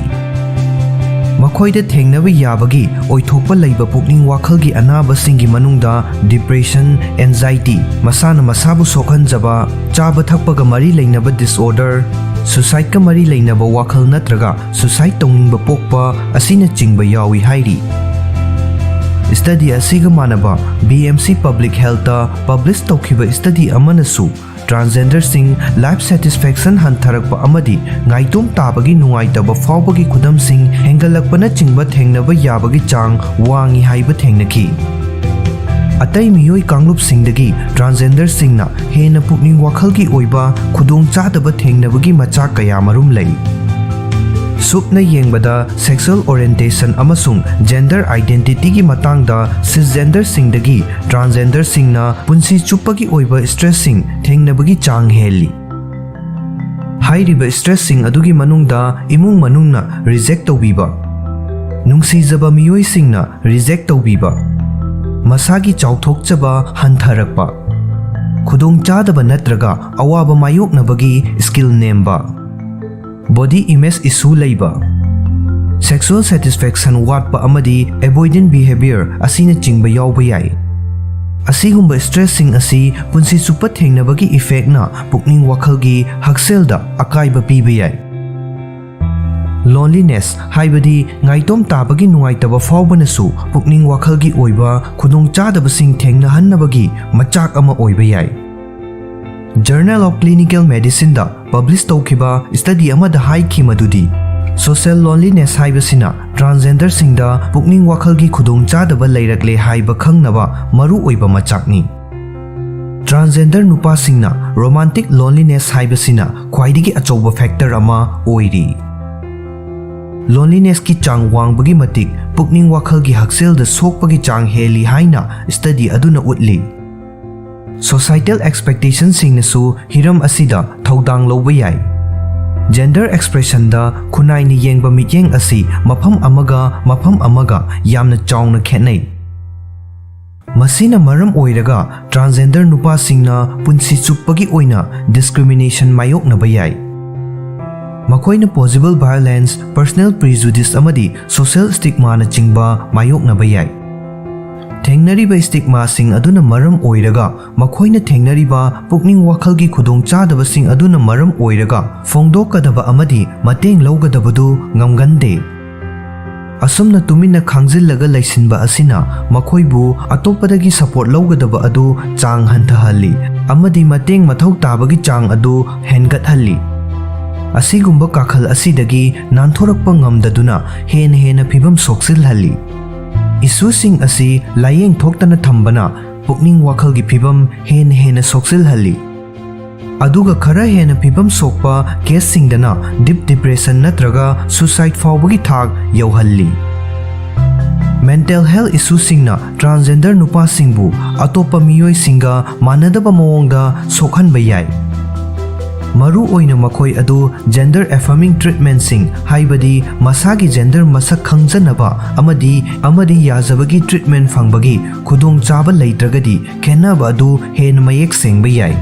ꯃꯈꯣꯏꯗ ꯊꯦꯡꯅꯕ ꯌꯥꯕꯒꯤ ꯑꯣꯏꯊꯣꯛꯄ ꯂꯩꯕ ꯄꯨꯛꯅꯤꯡ ꯋꯥꯈꯜꯒꯤ ꯑꯅꯥꯕꯁꯤꯡꯒꯤ ꯃꯅꯨꯡꯗ ꯗꯤꯄ꯭ꯔꯦꯁꯟ, ꯑꯦꯟꯖꯥꯏꯇꯤ, ꯃꯁꯥꯅ ꯃꯁꯥꯕꯨ ꯁꯣꯛꯍꯟꯖꯕ, ꯆꯥꯕ ꯊꯛꯄꯒ ꯃꯔꯤ ꯂꯩꯅꯕ ꯗꯤꯁꯑꯣꯔꯗꯔ, ꯁꯨꯁꯥꯏꯗꯀ ꯃꯔꯤ ꯂꯩꯅꯕ ꯋꯥꯈꯜ ꯅꯠꯇ꯭ꯔꯒ ꯁꯨꯁꯥꯏꯗ ꯇꯧꯅꯤꯡꯕ ꯄꯣꯛꯄ ꯑꯁꯤꯅꯆꯤꯡꯕ ꯌꯥꯎꯏ ꯍꯥꯏꯔꯤ꯫ ꯁ꯭ꯇꯗꯤ ꯑꯁꯤꯒ ꯃꯥꯟꯅꯕ ꯕꯤ ꯑꯦꯝ ꯁꯤ ꯄꯕ꯭ꯂꯤꯛ ꯍꯦꯜꯊꯇ ꯄꯕ꯭ꯂꯤꯁ ꯇꯧꯈꯤꯕ ꯁ꯭ꯇꯗꯤ ꯑꯃꯅꯁꯨ ꯇ꯭ꯔꯥꯟꯁꯖꯦꯟꯗꯔꯁꯤꯡ ꯂꯥꯏꯐ ꯁꯦꯇꯤꯁꯐꯦꯛꯁꯟ ꯍꯟꯊꯔꯛꯄ ꯑꯃꯗꯤ ꯉꯥꯏꯇꯣꯝ ꯇꯥꯕꯒꯤ ꯅꯨꯡꯉꯥꯏꯇꯕ ꯐꯥꯎꯕꯒꯤ ꯈꯨꯗꯝꯁꯤꯡ ꯍꯦꯟꯒꯠꯂꯛꯄꯅꯆꯤꯡꯕ ꯊꯦꯡꯅꯕ ꯌꯥꯕꯒꯤ ꯆꯥꯡ ꯋꯥꯡꯏ ꯍꯥꯏꯕ ꯊꯦꯡꯅꯈꯤ꯫ ꯑꯇꯩ ꯃꯤꯑꯣꯏ ꯀꯥꯡꯂꯨꯞꯁꯤꯡꯗꯒꯤ ꯇ꯭ꯔꯥꯟꯁꯖꯦꯟꯗꯔꯁꯤꯡꯅ ꯍꯦꯟꯅ ꯄꯨꯛꯅꯤꯡ ꯋꯥꯈꯜꯒꯤ ꯑꯣꯏꯕ ꯈꯨꯗꯣꯡꯆꯥꯗꯕ ꯊꯦꯡꯅꯕꯒꯤ ꯃꯆꯥꯛ ꯀꯌꯥꯃꯔꯨꯝ ꯂꯩ꯫ ꯁꯨꯞꯅ ꯌꯦꯡꯕꯗ, ꯁꯦꯛꯁꯨꯑꯦꯜ ꯑꯣꯔꯤꯌꯦꯟꯇꯦꯁꯟ ꯑꯃꯁꯨꯡ ꯖꯦꯟꯗꯔ ꯑꯥꯏꯗꯦꯟꯇꯤꯇꯤꯒꯤ ꯃꯇꯥꯡꯗ ꯁꯤꯁꯖꯦꯟꯗꯔꯁꯤꯡꯗꯒꯤ ꯇ꯭ꯔꯥꯟꯁꯖꯦꯟꯗꯔꯁꯤꯡꯅ ꯄꯨꯟꯁꯤ ꯆꯨꯞꯄꯒꯤ ꯑꯣꯏꯕ ꯁ꯭ꯇ꯭ꯔꯦꯁꯁꯤꯡ ꯊꯦꯡꯅꯕꯒꯤ ꯆꯥꯡ ꯍꯦꯜꯂꯤ꯫ ꯍꯥꯏꯔꯤꯕ ꯁ꯭ꯇ꯭ꯔꯦꯁꯁꯤꯡ ꯑꯗꯨꯒꯤ ꯃꯅꯨꯡꯗ ꯏꯃꯨꯡ ꯃꯅꯨꯡꯅ ꯔꯤꯖꯦꯛ ꯇꯧꯕꯤꯕ, ꯅꯨꯡꯁꯤꯖꯕ ꯃꯤꯑꯣꯏꯁꯤꯡꯅ ꯔꯤꯖꯦꯛ ꯇꯧꯕꯤꯕ, ꯃꯁꯥꯒꯤ ꯆꯥꯎꯊꯣꯛꯆꯕ ꯍꯟꯊꯔꯛꯄ, ꯈꯨꯗꯣꯡꯆꯥꯗꯕ ꯅꯠꯇ꯭ꯔꯒ ꯑꯋꯥꯕ ꯃꯥꯌꯣꯛꯅꯕꯒꯤ ꯁ꯭ꯀꯤꯜ ꯅꯦꯝꯕ, ꯕꯣꯗꯤ ꯏꯃꯦꯖ ꯏꯁꯨ ꯂꯩꯕ, ꯁꯦꯛꯁꯨꯑꯦꯜ ꯁꯦꯇꯤꯁꯐꯦꯛꯁꯟ ꯋꯥꯠꯄ ꯑꯃꯗꯤ ꯑꯦꯚꯣꯏꯗꯦꯟ ꯕꯤꯍꯦꯕꯤꯌꯔ ꯑꯁꯤꯅꯆꯤꯡꯕ ꯌꯥꯎꯕ ꯌꯥꯏ꯫ ꯑꯁꯤꯒꯨꯝꯕ ꯁ꯭ꯇ꯭ꯔꯦꯁꯁꯤꯡ ꯑꯁꯤ ꯄꯨꯟꯁꯤ ꯆꯨꯞꯄ ꯊꯦꯡꯅꯕꯒꯤ ꯏꯐꯦꯛꯅ ꯄꯨꯛꯅꯤꯡ ꯋꯥꯈꯜꯒꯤ ꯍꯛꯁꯦꯜꯗ ꯑꯀꯥꯏꯕ ꯄꯤꯕ ꯌꯥꯏ꯫ Loneliness ꯍꯥꯏꯕꯗꯤ ꯉꯥꯏꯇꯣꯝ ꯇꯥꯕꯒꯤ ꯅꯨꯡꯉꯥꯏꯇꯕ ꯐꯥꯎꯕꯅꯁꯨ ꯄꯨꯛꯅꯤꯡ ꯋꯥꯈꯜꯒꯤ ꯑꯣꯏꯕ ꯈꯨꯗꯣꯡꯆꯥꯗꯕꯁꯤꯡ ꯊꯦꯡꯅꯍꯟꯅꯕꯒꯤ ꯃꯆꯥꯛ ꯑꯃ ꯑꯣꯏꯕ ꯌꯥꯏ꯫ Journal of Clinical Medicineꯗ publish ꯇꯧꯈꯤꯕ study ꯑꯃꯗ ꯍꯥꯏꯈꯤ ꯃꯗꯨꯗꯤ, social loneliness ꯍꯥꯏꯕꯁꯤꯅ transgenderꯁꯤꯡꯗ ꯄꯨꯛꯅꯤꯡ ꯋꯥꯈꯜꯒꯤ ꯈꯨꯗꯣꯡꯆꯥꯗꯕ ꯂꯩꯔꯛꯂꯦ ꯍꯥꯏꯕ ꯈꯪꯅꯕ ꯃꯔꯨꯑꯣꯏꯕ ꯃꯆꯥꯛꯅꯤ꯫ Transgender ꯅꯨꯄꯥꯁꯤꯡꯅ romantic loneliness ꯍꯥꯏꯕꯁꯤꯅ ꯈ꯭ꯋꯥꯏꯗꯒꯤ ꯑꯆꯧꯕ factor ꯑꯃ ꯑꯣꯏꯔꯤ꯫ Lonelinessꯀꯤ ꯆꯥꯡ ꯋꯥꯡꯕꯒꯤ ꯃꯇꯤꯛ ꯄꯨꯛꯅꯤꯡ ꯋꯥꯈꯜꯒꯤ ꯍꯛꯁꯦꯜꯗ ꯁꯣꯛꯄꯒꯤ ꯆꯥꯡ ꯍꯦꯜꯂꯤ ꯍꯥꯏꯅ study ꯑꯗꯨꯅ ꯎꯠꯂꯤ꯫ Societal expectationꯁꯤꯡꯅꯁꯨ ꯍꯤꯔꯝ ꯑꯁꯤꯗ ꯊꯧꯗꯥꯡ ꯂꯧꯕ ꯌꯥꯏ꯫ Gender expressionꯗ ꯈꯨꯟꯅꯥꯏꯅ ꯌꯦꯡꯕ ꯃꯤꯠꯌꯦꯡ ꯑꯁꯤ ꯃꯐꯝ ꯑꯃꯒ ꯃꯐꯝ ꯑꯃꯒ ꯌꯥꯝꯅ ꯆꯥꯎꯅ ꯈꯦꯠꯅꯩ꯫ ꯃꯁꯤꯅ ꯃꯔꯝ ꯑꯣꯏꯔꯒ transgender ꯅꯨꯄꯥꯁꯤꯡꯅ ꯄꯨꯟꯁꯤ ꯆꯨꯞꯄꯒꯤ ꯑꯣꯏꯅ discrimination ꯃꯥꯌꯣꯛꯅꯕ ꯌꯥꯏ꯫ ꯃꯈꯣꯏꯅ possible violence, personal prejudice ꯑꯃꯗꯤ social stigmaꯅꯆꯤꯡꯕ ꯃꯥꯌꯣꯛꯅꯕ ꯌꯥꯏ꯫ ꯊꯦꯡꯅꯔꯤꯕ stigmaꯁꯤꯡ ꯑꯗꯨꯅ ꯃꯔꯝ ꯑꯣꯏꯔꯒ ꯃꯈꯣꯏꯅ ꯊꯦꯡꯅꯔꯤꯕ ꯄꯨꯛꯅꯤꯡ ꯋꯥꯈꯜꯒꯤ ꯈꯨꯗꯣꯡꯆꯥꯗꯕꯁꯤꯡ ꯑꯗꯨꯅ ꯃꯔꯝ ꯑꯣꯏꯔꯒ ꯐꯣꯡꯗꯣꯛꯀꯗꯕ ꯑꯃꯗꯤ ꯃꯇꯦꯡ ꯂꯧꯒꯗꯕꯗꯨ ꯉꯝꯒꯟꯗꯦ꯫ ꯑꯁꯨꯝꯅ ꯇꯨꯃꯤꯟꯅ ꯈꯥꯡꯖꯤꯜꯂꯒ ꯂꯩꯁꯤꯟꯕ ꯑꯁꯤꯅ ꯃꯈꯣꯏꯕꯨ ꯑꯇꯣꯞꯄꯗꯒꯤ support ꯂꯧꯒꯗꯕ ꯑꯗꯨ ꯆꯥꯡ ꯍꯟꯊꯍꯜꯂꯤ ꯑꯃꯗꯤ ꯃꯇꯦꯡ ꯃꯊꯧ ꯇꯥꯕꯒꯤ ꯆꯥꯡ ꯑꯗꯨ ꯍꯦꯟꯒꯠꯍꯜꯂꯤ꯫ ꯑꯁꯤꯒꯨꯝꯕ ꯀꯥꯈꯜ ꯑꯁꯤꯗꯒꯤ ꯅꯥꯟꯊꯣꯔꯛꯄ ꯉꯝꯗꯗꯨꯅ ꯍꯦꯟꯅ ꯍꯦꯟꯅ ꯐꯤꯕꯝ ꯁꯣꯛꯆꯤꯜꯍꯜꯂꯤ꯫ Issueꯁꯤꯡ ꯑꯁꯤ ꯂꯥꯌꯦꯡ ꯊꯣꯛꯇꯅ ꯊꯝꯕꯅ ꯄꯨꯛꯅꯤꯡ ꯋꯥꯈꯜꯒꯤ ꯐꯤꯕꯝ ꯍꯦꯟꯅ ꯍꯦꯟꯅ ꯁꯣꯛꯆꯤꯜꯍꯜꯂꯤ꯫ ꯑꯗꯨꯒ ꯈꯔ ꯍꯦꯟꯅ ꯐꯤꯕꯝ ꯁꯣꯛꯄ caseꯁꯤꯡꯗꯅ deep depression ꯅꯠꯇ꯭ꯔꯒ suicide ꯐꯥꯎꯕꯒꯤ ꯊꯥꯛ ꯌꯧꯍꯜꯂꯤ꯫ Mental health issueꯁꯤꯡꯅ transgender ꯅꯨꯄꯥꯁꯤꯡꯕꯨ ꯑꯇꯣꯞꯄ ꯃꯤꯑꯣꯏꯁꯤꯡꯒ ꯃꯥꯟꯅꯗꯕ ꯃꯑꯣꯡꯗ ꯁꯣꯛꯍꯟꯕ ꯌꯥꯏ꯫ ꯃꯔꯨ ꯑꯣꯏꯅ ꯃꯈꯣꯏ ꯑꯗꯨ gender affirming treatmentꯁꯤꯡ, ꯍꯥꯏꯕꯗꯤ ꯃꯁꯥꯒꯤ gender ꯃꯁꯛ ꯈꯪꯖꯅꯕ ꯑꯃꯗꯤ, ꯑꯃꯗꯤ ꯌꯥꯖꯕꯒꯤ treatment ꯐꯪꯕꯒꯤ ꯈꯨꯗꯣꯡꯆꯥꯕ ꯂꯩꯇ꯭ꯔꯒꯗꯤ, ꯈꯦꯠꯅꯕ ꯑꯗꯨ ꯍꯦꯟꯅ ꯃꯌꯦꯛ ꯁꯦꯡꯕ ꯌꯥꯏ꯫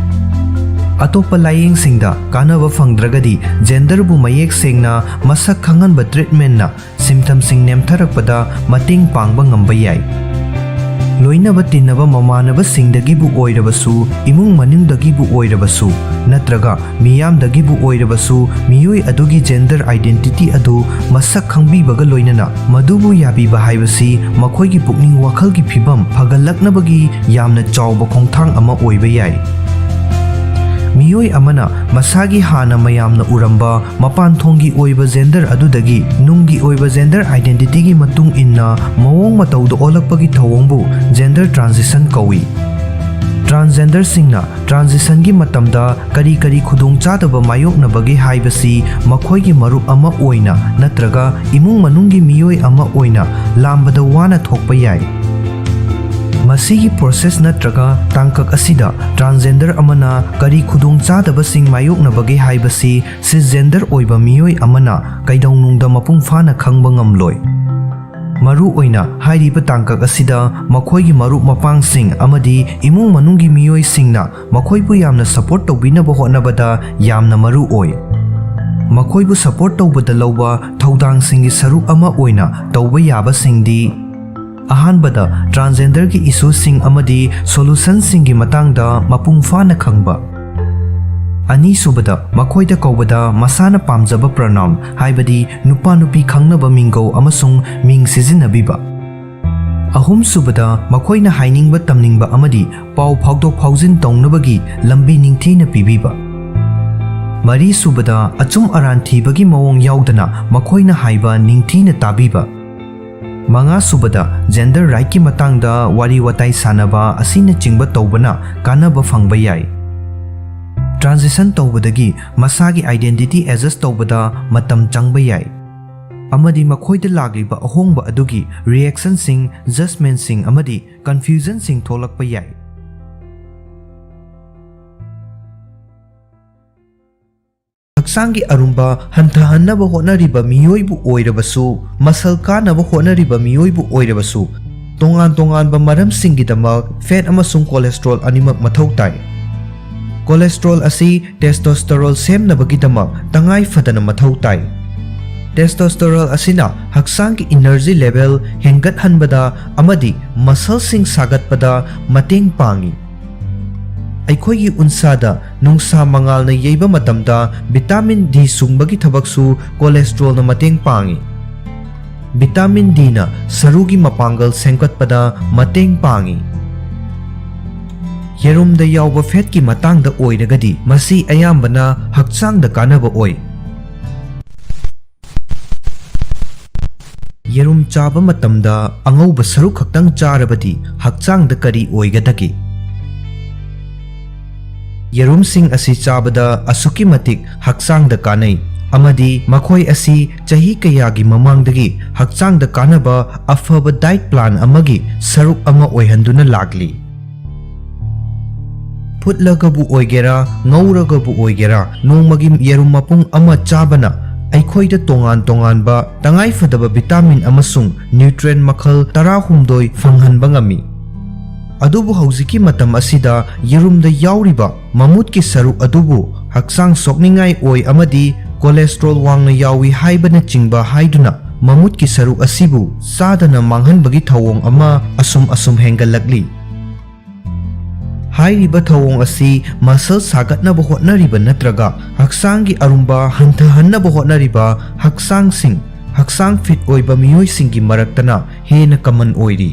ꯑꯇꯣꯞꯄ ꯂꯥꯌꯦꯡꯁꯤꯡꯗ ꯀꯥꯟꯅꯕ ꯐꯪꯗ꯭ꯔꯒꯗꯤ, genderꯕꯨ ꯃꯌꯦꯛ ꯁꯦꯡꯅ ꯃꯁꯛ ꯈꯪꯍꯟꯕ treatmentꯅ symptomꯁꯤꯡ ꯅꯦꯝꯊꯔꯛꯄꯗ ꯃꯇꯦꯡ ꯄꯥꯡꯕ ꯉꯝꯕ ꯌꯥꯏ꯫ ꯂꯣꯏꯅꯕ ꯇꯤꯟꯅꯕ ꯃꯃꯥꯟꯅꯕꯁꯤꯡꯗꯒꯤꯕꯨ ꯑꯣꯏꯔꯕꯁꯨ, ꯏꯃꯨꯡ ꯃꯅꯨꯡꯗꯒꯤꯕꯨ ꯑꯣꯏꯔꯕꯁꯨ, ꯅꯠꯇ꯭ꯔꯒ ꯃꯤꯌꯥꯝꯗꯒꯤꯕꯨ ꯑꯣꯏꯔꯕꯁꯨ, ꯃꯤꯑꯣꯏ ꯑꯗꯨꯒꯤ gender identity ꯑꯗꯨ ꯃꯁꯛ ꯈꯪꯕꯤꯕꯒ ꯂꯣꯏꯅꯅ ꯃꯗꯨꯕꯨ ꯌꯥꯕꯤꯕ ꯍꯥꯏꯕꯁꯤ ꯃꯈꯣꯏꯒꯤ ꯄꯨꯛꯅꯤꯡ ꯋꯥꯈꯜꯒꯤ ꯐꯤꯕꯝ ꯐꯒꯠꯂꯛꯅꯕꯒꯤ ꯌꯥꯝꯅ ꯆꯥꯎꯕ ꯈꯣꯡꯊꯥꯡ ꯑꯃ ꯑꯣꯏꯕ ꯌꯥꯏ꯫ ꯃꯤꯑꯣꯏ ꯑꯃꯅ ꯃꯁꯥꯒꯤ ꯍꯥꯟꯅ ꯃꯌꯥꯝꯅ ꯎꯔꯝꯕ ꯃꯄꯥꯟ ꯊꯣꯡꯒꯤ ꯑꯣꯏꯕ gender ꯑꯗꯨꯗꯒꯤ ꯅꯨꯡꯒꯤ ꯑꯣꯏꯕ gender identityꯒꯤ ꯃꯇꯨꯡ ꯏꯟꯅ ꯃꯑꯣꯡ ꯃꯇꯧꯗ ꯑꯣꯜꯂꯛꯄꯒꯤ ꯊꯧꯑꯣꯡꯕꯨ gender transition ꯀꯧꯏ꯫ Transgenderꯁꯤꯡꯅ transitionꯒꯤ ꯃꯇꯝꯗ ꯀꯔꯤ ꯀꯔꯤ ꯈꯨꯗꯣꯡꯆꯥꯗꯕ ꯃꯥꯌꯣꯛꯅꯕꯒꯦ ꯍꯥꯏꯕꯁꯤ ꯃꯈꯣꯏꯒꯤ ꯃꯔꯨꯞ ꯑꯃ ꯑꯣꯏꯅ ꯅꯠꯇ꯭ꯔꯒ ꯏꯃꯨꯡ ꯃꯅꯨꯡꯒꯤ ꯃꯤꯑꯣꯏ ꯑꯃ ꯑꯣꯏꯅ ꯂꯥꯝꯕꯗ ꯋꯥꯅ ꯊꯣꯛꯄ ꯌꯥꯏ꯫ ꯃꯁꯤꯒꯤ process ꯅꯠꯇ꯭ꯔꯒ ꯇꯥꯡꯀꯛ ꯑꯁꯤꯗ transgender ꯑꯃꯅ ꯀꯔꯤ ꯈꯨꯗꯣꯡꯆꯥꯗꯕꯁꯤꯡ ꯃꯥꯌꯣꯛꯅꯕꯒꯦ ꯍꯥꯏꯕꯁꯤ cisgender ꯑꯣꯏꯕ ꯃꯤꯑꯣꯏ ꯑꯃꯅ ꯀꯩꯗꯧꯅꯨꯡꯗ ꯃꯄꯨꯡ ꯐꯥꯅ ꯈꯪꯕ ꯉꯝꯂꯣꯏ꯫ ꯃꯔꯨꯑꯣꯏꯅ ꯍꯥꯏꯔꯤꯕ ꯇꯥꯡꯀꯛ ꯑꯁꯤꯗ ꯃꯈꯣꯏꯒꯤ ꯃꯔꯨꯞ ꯃꯄꯥꯡꯁꯤꯡ ꯑꯃꯗꯤ ꯏꯃꯨꯡ ꯃꯅꯨꯡꯒꯤ ꯃꯤꯑꯣꯏꯁꯤꯡꯅ ꯃꯈꯣꯏꯕꯨ ꯌꯥꯝꯅ support ꯇꯧꯕꯤꯅꯕ ꯍꯣꯠꯅꯕꯗ ꯌꯥꯝꯅ ꯃꯔꯨ ꯑꯣꯏ꯫ ꯃꯈꯣꯏꯕꯨ support ꯇꯧꯕꯗ ꯂꯧꯕ ꯊꯧꯗꯥꯡꯁꯤꯡꯒꯤ ꯁꯔꯨꯛ ꯑꯃ ꯑꯣꯏꯅ ꯇꯧꯕ ꯌꯥꯕꯁꯤꯡꯗꯤ: ꯑꯍꯥꯟꯕꯗ, transgenderꯒꯤ issueꯁꯤꯡ ꯑꯃꯗꯤ solutionꯁꯤꯡꯒꯤ ꯃꯇꯥꯡꯗ ꯃꯄꯨꯡ ꯐꯥꯅ ꯈꯪꯕ꯫ ꯑꯅꯤꯁꯨꯕꯗ, ꯃꯈꯣꯏꯗ ꯀꯧꯕꯗ ꯃꯁꯥꯅ ꯄꯥꯝꯖꯕ pronoun, ꯍꯥꯏꯕꯗꯤ ꯅꯨꯄꯥ ꯅꯨꯄꯤ ꯈꯪꯅꯕ ꯃꯤꯡꯒꯧ ꯑꯃꯁꯨꯡ ꯃꯤꯡ ꯁꯤꯖꯤꯟꯅꯕꯤꯕ꯫ ꯑꯍꯨꯝꯁꯨꯕꯗ, ꯃꯈꯣꯏꯅ ꯍꯥꯏꯅꯤꯡꯕ ꯇꯝꯅꯤꯡꯕ ꯑꯃꯗꯤ ꯄꯥꯎ ꯐꯥꯎꯗꯣꯛ ꯐꯥꯎꯖꯤꯟ ꯇꯧꯅꯕꯒꯤ ꯂꯝꯕꯤ ꯅꯤꯡꯊꯤꯅ ꯄꯤꯕꯤꯕ꯫ ꯃꯔꯤꯁꯨꯕꯗ, ꯑꯆꯨꯝ ꯑꯔꯥꯟ ꯊꯤꯕꯒꯤ ꯃꯑꯣꯡ ꯌꯥꯎꯗꯅ ꯃꯈꯣꯏꯅ ꯍꯥꯏꯕ ꯅꯤꯡꯊꯤꯅ ꯇꯥꯕꯤꯕ꯫ ꯃꯉꯥꯁꯨꯕꯗ, gender rightꯀꯤ ꯃꯇꯥꯡꯗ ꯋꯥꯔꯤ ꯋꯥꯇꯥꯏ ꯁꯥꯟꯅꯕ ꯑꯁꯤꯅꯆꯤꯡꯕ ꯇꯧꯕꯅ ꯀꯥꯟꯅꯕ ꯐꯪꯕ ꯌꯥꯏ꯫ Transition ꯇꯧꯕꯗꯒꯤ ꯃꯁꯥꯒꯤ identity adjust ꯇꯧꯕꯗ ꯃꯇꯝ ꯆꯪꯕ ꯌꯥꯏ, ꯑꯃꯗꯤ ꯃꯈꯣꯏꯗ ꯂꯥꯛꯂꯤꯕ ꯑꯍꯣꯡꯕ ꯑꯗꯨꯒꯤ reactionꯁꯤꯡ, judgmentꯁꯤꯡ ꯑꯃꯗꯤ confusionꯁꯤꯡ ꯊꯣꯛꯂꯛꯄ ꯌꯥꯏ꯫ ꯍꯛꯆꯥꯡꯒꯤ ꯑꯔꯨꯝꯕ ꯍꯟꯊꯍꯟꯅꯕ ꯍꯣꯠꯅꯔꯤꯕ ꯃꯤꯑꯣꯏꯕꯨ ꯑꯣꯏꯔꯕꯁꯨ, muscle ꯀꯥꯅꯕ ꯍꯣꯠꯅꯔꯤꯕ ꯃꯤꯑꯣꯏꯕꯨ ꯑꯣꯏꯔꯕꯁꯨ, ꯇꯣꯉꯥꯟ ꯇꯣꯉꯥꯟꯕ ꯃꯔꯝꯁꯤꯡꯒꯤꯗꯃꯛ fat ꯑꯃꯁꯨꯡ cholesterol ꯑꯅꯤꯃꯛ ꯃꯊꯧ ꯇꯥꯏ꯫ Cholesterol ꯑꯁꯤ testosterone ꯁꯦꯝꯅꯕꯒꯤꯗꯃꯛ ꯇꯉꯥꯏ ꯐꯗꯅ ꯃꯊꯧ ꯇꯥꯏ꯫ Testosterone ꯑꯁꯤꯅ ꯍꯛꯆꯥꯡꯒꯤ energy level ꯍꯦꯟꯒꯠꯍꯟꯕꯗ ꯑꯃꯗꯤ muscleꯁꯤꯡ ꯁꯥꯒꯠꯄꯗ ꯃꯇꯦꯡ ꯄꯥꯡꯏ꯫ ꯑꯩꯈꯣꯏꯒꯤ ꯎꯟꯁꯥꯗ ꯅꯨꯡꯁꯥ ꯃꯉꯥꯜꯅ ꯌꯩꯕ ꯃꯇꯝꯗ vitamin D ꯁꯨꯡꯕꯒꯤ ꯊꯕꯛꯁꯨ cholesterolꯅ ꯃꯇꯦꯡ ꯄꯥꯡꯏ꯫ Vitamin Dꯅ ꯁꯔꯨꯒꯤ ꯃꯄꯥꯡꯒꯜ ꯁꯦꯝꯒꯠꯄꯗ ꯃꯇꯦꯡ ꯄꯥꯡꯏ꯫ ꯌꯦꯔꯨꯝꯗ ꯌꯥꯎꯕ fatꯀꯤ ꯃꯇꯥꯡꯗ ꯑꯣꯏꯔꯒꯗꯤ, ꯃꯁꯤ ꯑꯌꯥꯝꯕꯅ ꯍꯛꯆꯥꯡꯗ ꯀꯥꯟꯅꯕ ꯑꯣꯏ꯫ ꯌꯦꯔꯨꯝ ꯆꯥꯕ ꯃꯇꯝꯗ ꯑꯉꯧꯕ ꯁꯔꯨꯛ ꯈꯛꯇꯪ ꯆꯥꯔꯕꯗꯤ ꯍꯛꯆꯥꯡꯗ ꯀꯔꯤ ꯑꯣꯏꯒꯗꯒꯦ? ꯌꯦꯔꯨꯝꯁꯤꯡ ꯑꯁꯤ ꯆꯥꯕꯗ ꯑꯁꯨꯛꯀꯤ ꯃꯇꯤꯛ ꯍꯛꯆꯥꯡꯗ ꯀꯥꯟꯅꯩ, ꯑꯃꯗꯤ ꯃꯈꯣꯏ ꯑꯁꯤ ꯆꯍꯤ ꯀꯌꯥꯒꯤ ꯃꯃꯥꯡꯗꯒꯤ ꯍꯛꯆꯥꯡꯗ ꯀꯥꯟꯅꯕ ꯑꯐꯕ diet plan ꯑꯃꯒꯤ ꯁꯔꯨꯛ ꯑꯃ ꯑꯣꯏꯍꯟꯗꯨꯅ ꯂꯥꯛꯂꯤ꯫ ꯐꯨꯠꯂꯒꯕꯨ ꯑꯣꯏꯒꯦꯔꯥ, ꯉꯧꯔꯒꯕꯨ ꯑꯣꯏꯒꯦꯔꯥ, ꯅꯣꯡꯃꯒꯤ ꯌꯦꯔꯨꯝ ꯃꯄꯨꯝ ꯑꯃ ꯆꯥꯕꯅ ꯑꯩꯈꯣꯏꯗ ꯇꯣꯉꯥꯟ ꯇꯣꯉꯥꯟꯕ ꯇꯉꯥꯏꯐꯗꯕ vitamin ꯑꯃꯁꯨꯡ nutrient ꯃꯈꯜ ꯇꯔꯥꯍꯨꯝꯗꯣꯏ ꯐꯪꯍꯟꯕ ꯉꯝꯃꯤ꯫ ꯑꯗꯨꯕꯨ ꯍꯧꯖꯤꯛꯀꯤ ꯃꯇꯝ ꯑꯁꯤꯗ ꯌꯦꯔꯨꯝꯗ ꯌꯥꯎꯔꯤꯕ ꯃꯃꯨꯠꯀꯤ ꯁꯔꯨꯛ ꯑꯗꯨꯕꯨ ꯍꯛꯆꯥꯡ ꯁꯣꯛꯅꯤꯡꯉꯥꯏ ꯑꯣꯏ ꯑꯃꯗꯤ cholesterol ꯋꯥꯡꯅ ꯌꯥꯎꯏ ꯍꯥꯏꯕꯅꯆꯤꯡꯕ ꯍꯥꯏꯗꯨꯅ ꯃꯃꯨꯠꯀꯤ ꯁꯔꯨꯛ ꯑꯁꯤꯕꯨ ꯆꯥꯗꯅ ꯃꯥꯡꯍꯟꯕꯒꯤ ꯊꯧꯑꯣꯡ ꯑꯃ ꯑꯁꯨꯝ ꯑꯁꯨꯝ ꯍꯦꯟꯒꯠꯂꯛꯂꯤ꯫ ꯍꯥꯏꯔꯤꯕ ꯊꯧꯑꯣꯡ ꯑꯁꯤ muscle ꯁꯥꯒꯠꯅꯕ ꯍꯣꯠꯅꯔꯤꯕ ꯅꯠꯇ꯭ꯔꯒ ꯍꯛꯆꯥꯡꯒꯤ ꯑꯔꯨꯝꯕ ꯍꯟꯊꯍꯟꯅꯕ ꯍꯣꯠꯅꯔꯤꯕ ꯍꯛꯆꯥꯡꯁꯤꯡ, ꯍꯛꯆꯥꯡ fit ꯑꯣꯏꯕ ꯃꯤꯑꯣꯏꯁꯤꯡꯒꯤ ꯃꯔꯛꯇꯅ ꯍꯦꯟꯅ common ꯑꯣꯏꯔꯤ꯫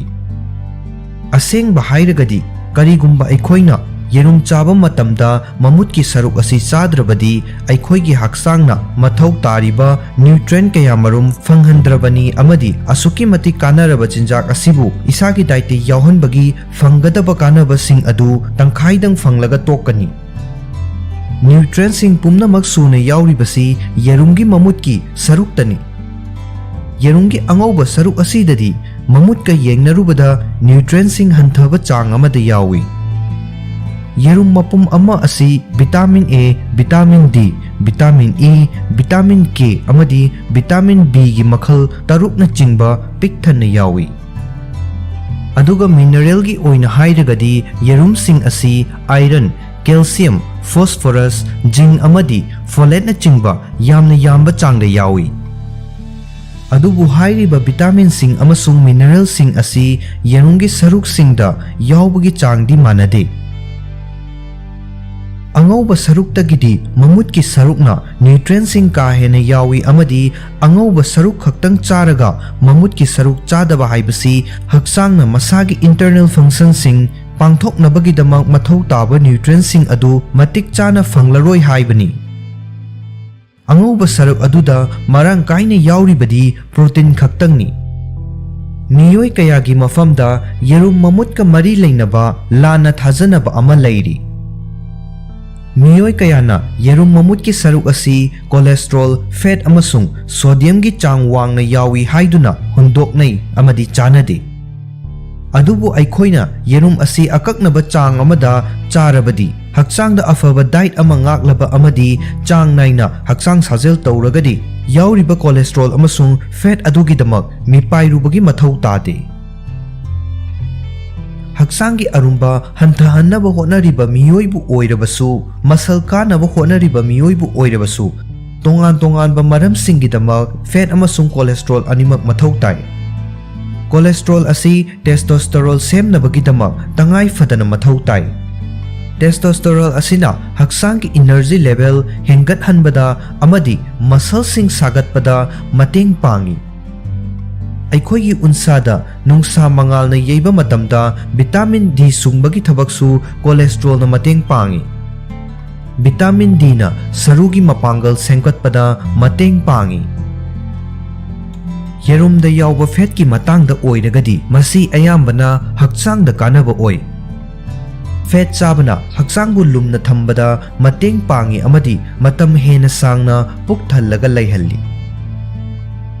ꯑꯁꯦꯡꯕ ꯍꯥꯏꯔꯒꯗꯤ, ꯀꯔꯤꯒꯨꯝꯕ ꯑꯩꯈꯣꯏꯅ ꯌꯦꯔꯨꯝ ꯆꯥꯕ ꯃꯇꯝꯗ ꯃꯃꯨꯠꯀꯤ ꯁꯔꯨꯛ ꯑꯁꯤ ꯆꯥꯗ꯭ꯔꯕꯗꯤ, ꯑꯩꯈꯣꯏꯒꯤ ꯍꯛꯆꯥꯡꯅ ꯃꯊꯧ ꯇꯥꯔꯤꯕ nutrient ꯀꯌꯥꯃꯔꯨꯝ ꯐꯪꯍꯟꯗ꯭ꯔꯕꯅꯤ ꯑꯃꯗꯤ ꯑꯁꯨꯛꯀꯤ ꯃꯇꯤꯛ ꯀꯥꯟꯅꯔꯕ ꯆꯤꯟꯖꯥꯛ ꯑꯁꯤꯕꯨ ꯏꯁꯥꯒꯤ dietꯇ ꯌꯥꯎꯍꯟꯕꯒꯤ ꯐꯪꯒꯗꯕ ꯀꯥꯟꯅꯕꯁꯤꯡ ꯑꯗꯨ ꯇꯪꯈꯥꯏꯗꯪ ꯐꯪꯂꯒ ꯇꯣꯛꯀꯅꯤ꯫ Nutrientꯁꯤꯡ ꯄꯨꯝꯅꯃꯛ ꯁꯨꯅ ꯌꯥꯎꯔꯤꯕꯁꯤ ꯌꯦꯔꯨꯝꯒꯤ ꯃꯃꯨꯠꯀꯤ ꯁꯔꯨꯛꯇꯅꯤ꯫ ꯌꯦꯔꯨꯝꯒꯤ ꯑꯉꯧꯕ ꯁꯔꯨꯛ ꯑꯁꯤꯗꯗꯤ ꯃꯃꯨꯠꯀ ꯌꯦꯡꯅꯔꯨꯕꯗ nutrientꯁꯤꯡ ꯍꯟꯊꯕ ꯆꯥꯡ ꯑꯃꯗ ꯌꯥꯎꯏ꯫ ꯌꯦꯔꯨꯝ ꯃꯄꯨꯝ ꯑꯃ ꯑꯁꯤ vitamin A, vitamin D, vitamin E, vitamin K ꯑꯃꯗꯤ vitamin Bꯒꯤ ꯃꯈꯜ ꯇꯔꯨꯛꯅꯆꯤꯡꯕ ꯄꯤꯛ ꯊꯟꯅ ꯌꯥꯎꯏ꯫ ꯑꯗꯨꯒ mineralꯒꯤ ꯑꯣꯏꯅ ꯍꯥꯏꯔꯒꯗꯤ ꯌꯦꯔꯨꯝꯁꯤꯡ ꯑꯁꯤ iron, calcium, phosphorus, zinc ꯑꯃꯗꯤ folateꯅꯆꯤꯡꯕ ꯌꯥꯝꯅ ꯌꯥꯝꯕ ꯆꯥꯡꯗ ꯌꯥꯎꯏ꯫ ꯑꯗꯨꯕꯨ ꯍꯥꯏꯔꯤꯕ vitaminꯁꯤꯡ ꯑꯃꯁꯨꯡ mineralꯁꯤꯡ ꯑꯁꯤ ꯌꯦꯔꯨꯝꯒꯤ ꯁꯔꯨꯛꯁꯤꯡꯗ ꯌꯥꯎꯕꯒꯤ ꯆꯥꯡꯗꯤ ꯃꯥꯟꯅꯗꯦ꯫ ꯑꯉꯧꯕ ꯁꯔꯨꯛꯇꯒꯤꯗꯤ ꯃꯃꯨꯠꯀꯤ ꯁꯔꯨꯛꯅ nutrientꯁꯤꯡ ꯀꯥ ꯍꯦꯟꯅ ꯌꯥꯎꯏ ꯑꯃꯗꯤ ꯑꯉꯧꯕ ꯁꯔꯨꯛ ꯈꯛꯇꯪ ꯆꯥꯔꯒ ꯃꯃꯨꯠꯀꯤ ꯁꯔꯨꯛ ꯆꯥꯗꯕ ꯍꯥꯏꯕꯁꯤ ꯍꯛꯆꯥꯡꯅ ꯃꯁꯥꯒꯤ internal functionꯁꯤꯡ ꯄꯥꯡꯊꯣꯛꯅꯕꯒꯤꯗꯃꯛ ꯃꯊꯧ ꯇꯥꯕ nutrientꯁꯤꯡ ꯑꯗꯨ ꯃꯇꯤꯛ ꯆꯥꯅ ꯐꯪꯂꯔꯣꯏ ꯍꯥꯏꯕꯅꯤ꯫ ꯑꯉꯧꯕ ꯁꯔꯨꯛ ꯑꯗꯨꯗ ꯃꯔꯥꯡ ꯀꯥꯏꯅ ꯌꯥꯎꯔꯤꯕꯗꯤ protein ꯈꯛꯇꯪꯅꯤ꯫ ꯃꯤꯑꯣꯏ ꯀꯌꯥꯒꯤ ꯃꯐꯝꯗ ꯌꯦꯔꯨꯝ ꯃꯃꯨꯠꯀ ꯃꯔꯤ ꯂꯩꯅꯕ ꯂꯥꯟꯅ ꯊꯥꯖꯅꯕ ꯑꯃ ꯂꯩꯔꯤ꯫ ꯃꯤꯑꯣꯏ ꯀꯌꯥꯅ ꯌꯦꯔꯨꯝ ꯃꯃꯨꯠꯀꯤ ꯁꯔꯨꯛ ꯑꯁꯤ cholesterol, fat ꯑꯃꯁꯨꯡ sodiumꯒꯤ ꯆꯥꯡ ꯋꯥꯡꯅ ꯌꯥꯎꯏ ꯍꯥꯏꯗꯨꯅ ꯍꯨꯟꯗꯣꯛꯅꯩ ꯑꯃꯗꯤ ꯆꯥꯅꯗꯦ꯫ ꯑꯗꯨꯕꯨ ꯑꯩꯈꯣꯏꯅ ꯌꯦꯔꯨꯝ ꯑꯁꯤ ꯑꯀꯛꯅꯕ ꯆꯥꯡ ꯑꯃꯗ ꯆꯥꯔꯕꯗꯤ, ꯍꯛꯆꯥꯡꯗ ꯑꯐꯕ diet ꯑꯃ ꯉꯥꯛꯂꯕ ꯑꯃꯗꯤ ꯆꯥꯡ ꯅꯥꯏꯅ ꯍꯛꯆꯥꯡ ꯁꯥꯖꯦꯜ ꯇꯧꯔꯒꯗꯤ, ꯌꯥꯎꯔꯤꯕ cholesterol ꯑꯃꯁꯨꯡ fat ꯑꯗꯨꯒꯤꯗꯃꯛ ꯃꯤꯄꯥꯏꯔꯨꯕꯒꯤ ꯃꯊꯧ ꯇꯥꯗꯦ꯫ ꯍꯛꯆꯥꯡꯒꯤ ꯑꯔꯨꯝꯕ ꯍꯟꯊꯍꯟꯅꯕ ꯍꯣꯠꯅꯔꯤꯕ ꯃꯤꯑꯣꯏꯕꯨ ꯑꯣꯏꯔꯕꯁꯨ, muscle ꯀꯥꯅꯕ ꯍꯣꯠꯅꯔꯤꯕ ꯃꯤꯑꯣꯏꯕꯨ ꯑꯣꯏꯔꯕꯁꯨ, ꯇꯣꯉꯥꯟ ꯇꯣꯉꯥꯟꯕ ꯃꯔꯝꯁꯤꯡꯒꯤꯗꯃꯛ fat ꯑꯃꯁꯨꯡ cholesterol ꯑꯅꯤꯃꯛ ꯃꯊꯧ ꯇꯥꯏ꯫ Cholesterol ꯑꯁꯤ testosterone ꯁꯦꯝꯅꯕꯒꯤꯗꯃꯛ ꯇꯉꯥꯏ ꯐꯗꯅ ꯃꯊꯧ ꯇꯥꯏ꯫ Testosterone ꯑꯁꯤꯅ ꯍꯛꯆꯥꯡꯒꯤ energy level ꯍꯦꯟꯒꯠꯍꯟꯕꯗ ꯑꯃꯗꯤ muscleꯁꯤꯡ ꯁꯥꯒꯠꯄꯗ ꯃꯇꯦꯡ ꯄꯥꯡꯏ꯫ ꯑꯩꯈꯣꯏꯒꯤ ꯎꯟꯁꯥꯗ ꯅꯨꯡꯁꯥ ꯃꯉꯥꯜꯅ ꯌꯩꯕ ꯃꯇꯝꯗ vitamin D ꯁꯨꯡꯕꯒꯤ ꯊꯕꯛꯁꯨ cholesterolꯅ ꯃꯇꯦꯡ ꯄꯥꯡꯏ꯫ Vitamin Dꯅ ꯁꯔꯨꯒꯤ ꯃꯄꯥꯡꯒꯜ ꯁꯦꯝꯒꯠꯄꯗ ꯃꯇꯦꯡ ꯄꯥꯡꯏ꯫ ꯌꯦꯔꯨꯝꯗ ꯌꯥꯎꯕ fatꯀꯤ ꯃꯇꯥꯡꯗ ꯑꯣꯏꯔꯒꯗꯤ, ꯃꯁꯤ ꯑꯌꯥꯝꯕꯅ ꯍꯛꯆꯥꯡꯗ ꯀꯥꯟꯅꯕ ꯑꯣꯏ꯫ Fat ꯆꯥꯕꯅ ꯍꯛꯆꯥꯡꯕꯨ ꯂꯨꯝꯅ ꯊꯝꯕꯗ ꯃꯇꯦꯡ ꯄꯥꯡꯏ ꯑꯃꯗꯤ ꯃꯇꯝ ꯍꯦꯟꯅ ꯁꯥꯡꯅ ꯄꯨꯛ ꯊꯜꯂꯒ ꯂꯩꯍꯜꯂꯤ꯫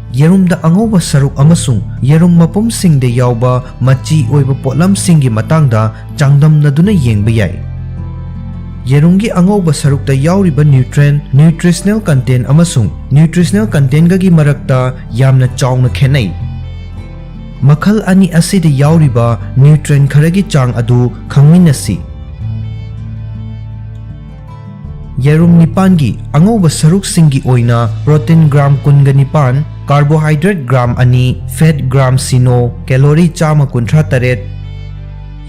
ꯌꯦꯔꯨꯝꯗ ꯑꯉꯧꯕ ꯁꯔꯨꯛ ꯑꯃꯁꯨꯡ ꯌꯦꯔꯨꯝ ꯃꯄꯨꯝꯁꯤꯡꯗ ꯌꯥꯎꯕ ꯃꯆꯤ ꯑꯣꯏꯕ ꯄꯣꯠꯂꯝꯁꯤꯡꯒꯤ ꯃꯇꯥꯡꯗ ꯆꯥꯡꯗꯝꯅꯗꯨꯅ ꯌꯦꯡꯕ ꯌꯥꯏ꯫ ꯌꯦꯔꯨꯝꯒꯤ ꯑꯉꯧꯕ ꯁꯔꯨꯛꯇ ꯌꯥꯎꯔꯤꯕ nutrient, nutritional content ꯑꯃꯁꯨꯡ nutritional contentꯒꯒꯤ ꯃꯔꯛꯇ ꯌꯥꯝꯅ ꯆꯥꯎꯅ ꯈꯦꯠꯅꯩ꯫ ꯃꯈꯜ ꯑꯅꯤ ꯑꯁꯤꯗ ꯌꯥꯎꯔꯤꯕ nutrient ꯈꯔꯒꯤ ꯆꯥꯡ ꯑꯗꯨ ꯈꯪꯃꯤꯟꯅꯁꯤ꯫ ꯌꯦꯔꯨꯝ ꯅꯤꯄꯥꯟꯒꯤ ꯑꯉꯧꯕ ꯁꯔꯨꯛꯁꯤꯡꯒꯤ ꯑꯣꯏꯅ protein gram ꯀꯨꯟꯒ ꯅꯤꯄꯥꯟ, ꯀꯥꯔꯕꯣꯍꯥꯏꯗ꯭ꯔꯦꯠ ꯒ꯭ꯔꯥꯝ ꯑꯅꯤ, ꯐꯦꯠ ꯒ꯭ꯔꯥꯝ ꯁꯤꯅꯣ, ꯀꯦꯂꯣꯔꯤ ꯆꯥꯝꯃ ꯀꯨꯟꯊ꯭ꯔꯥ ꯇꯔꯦꯠ꯫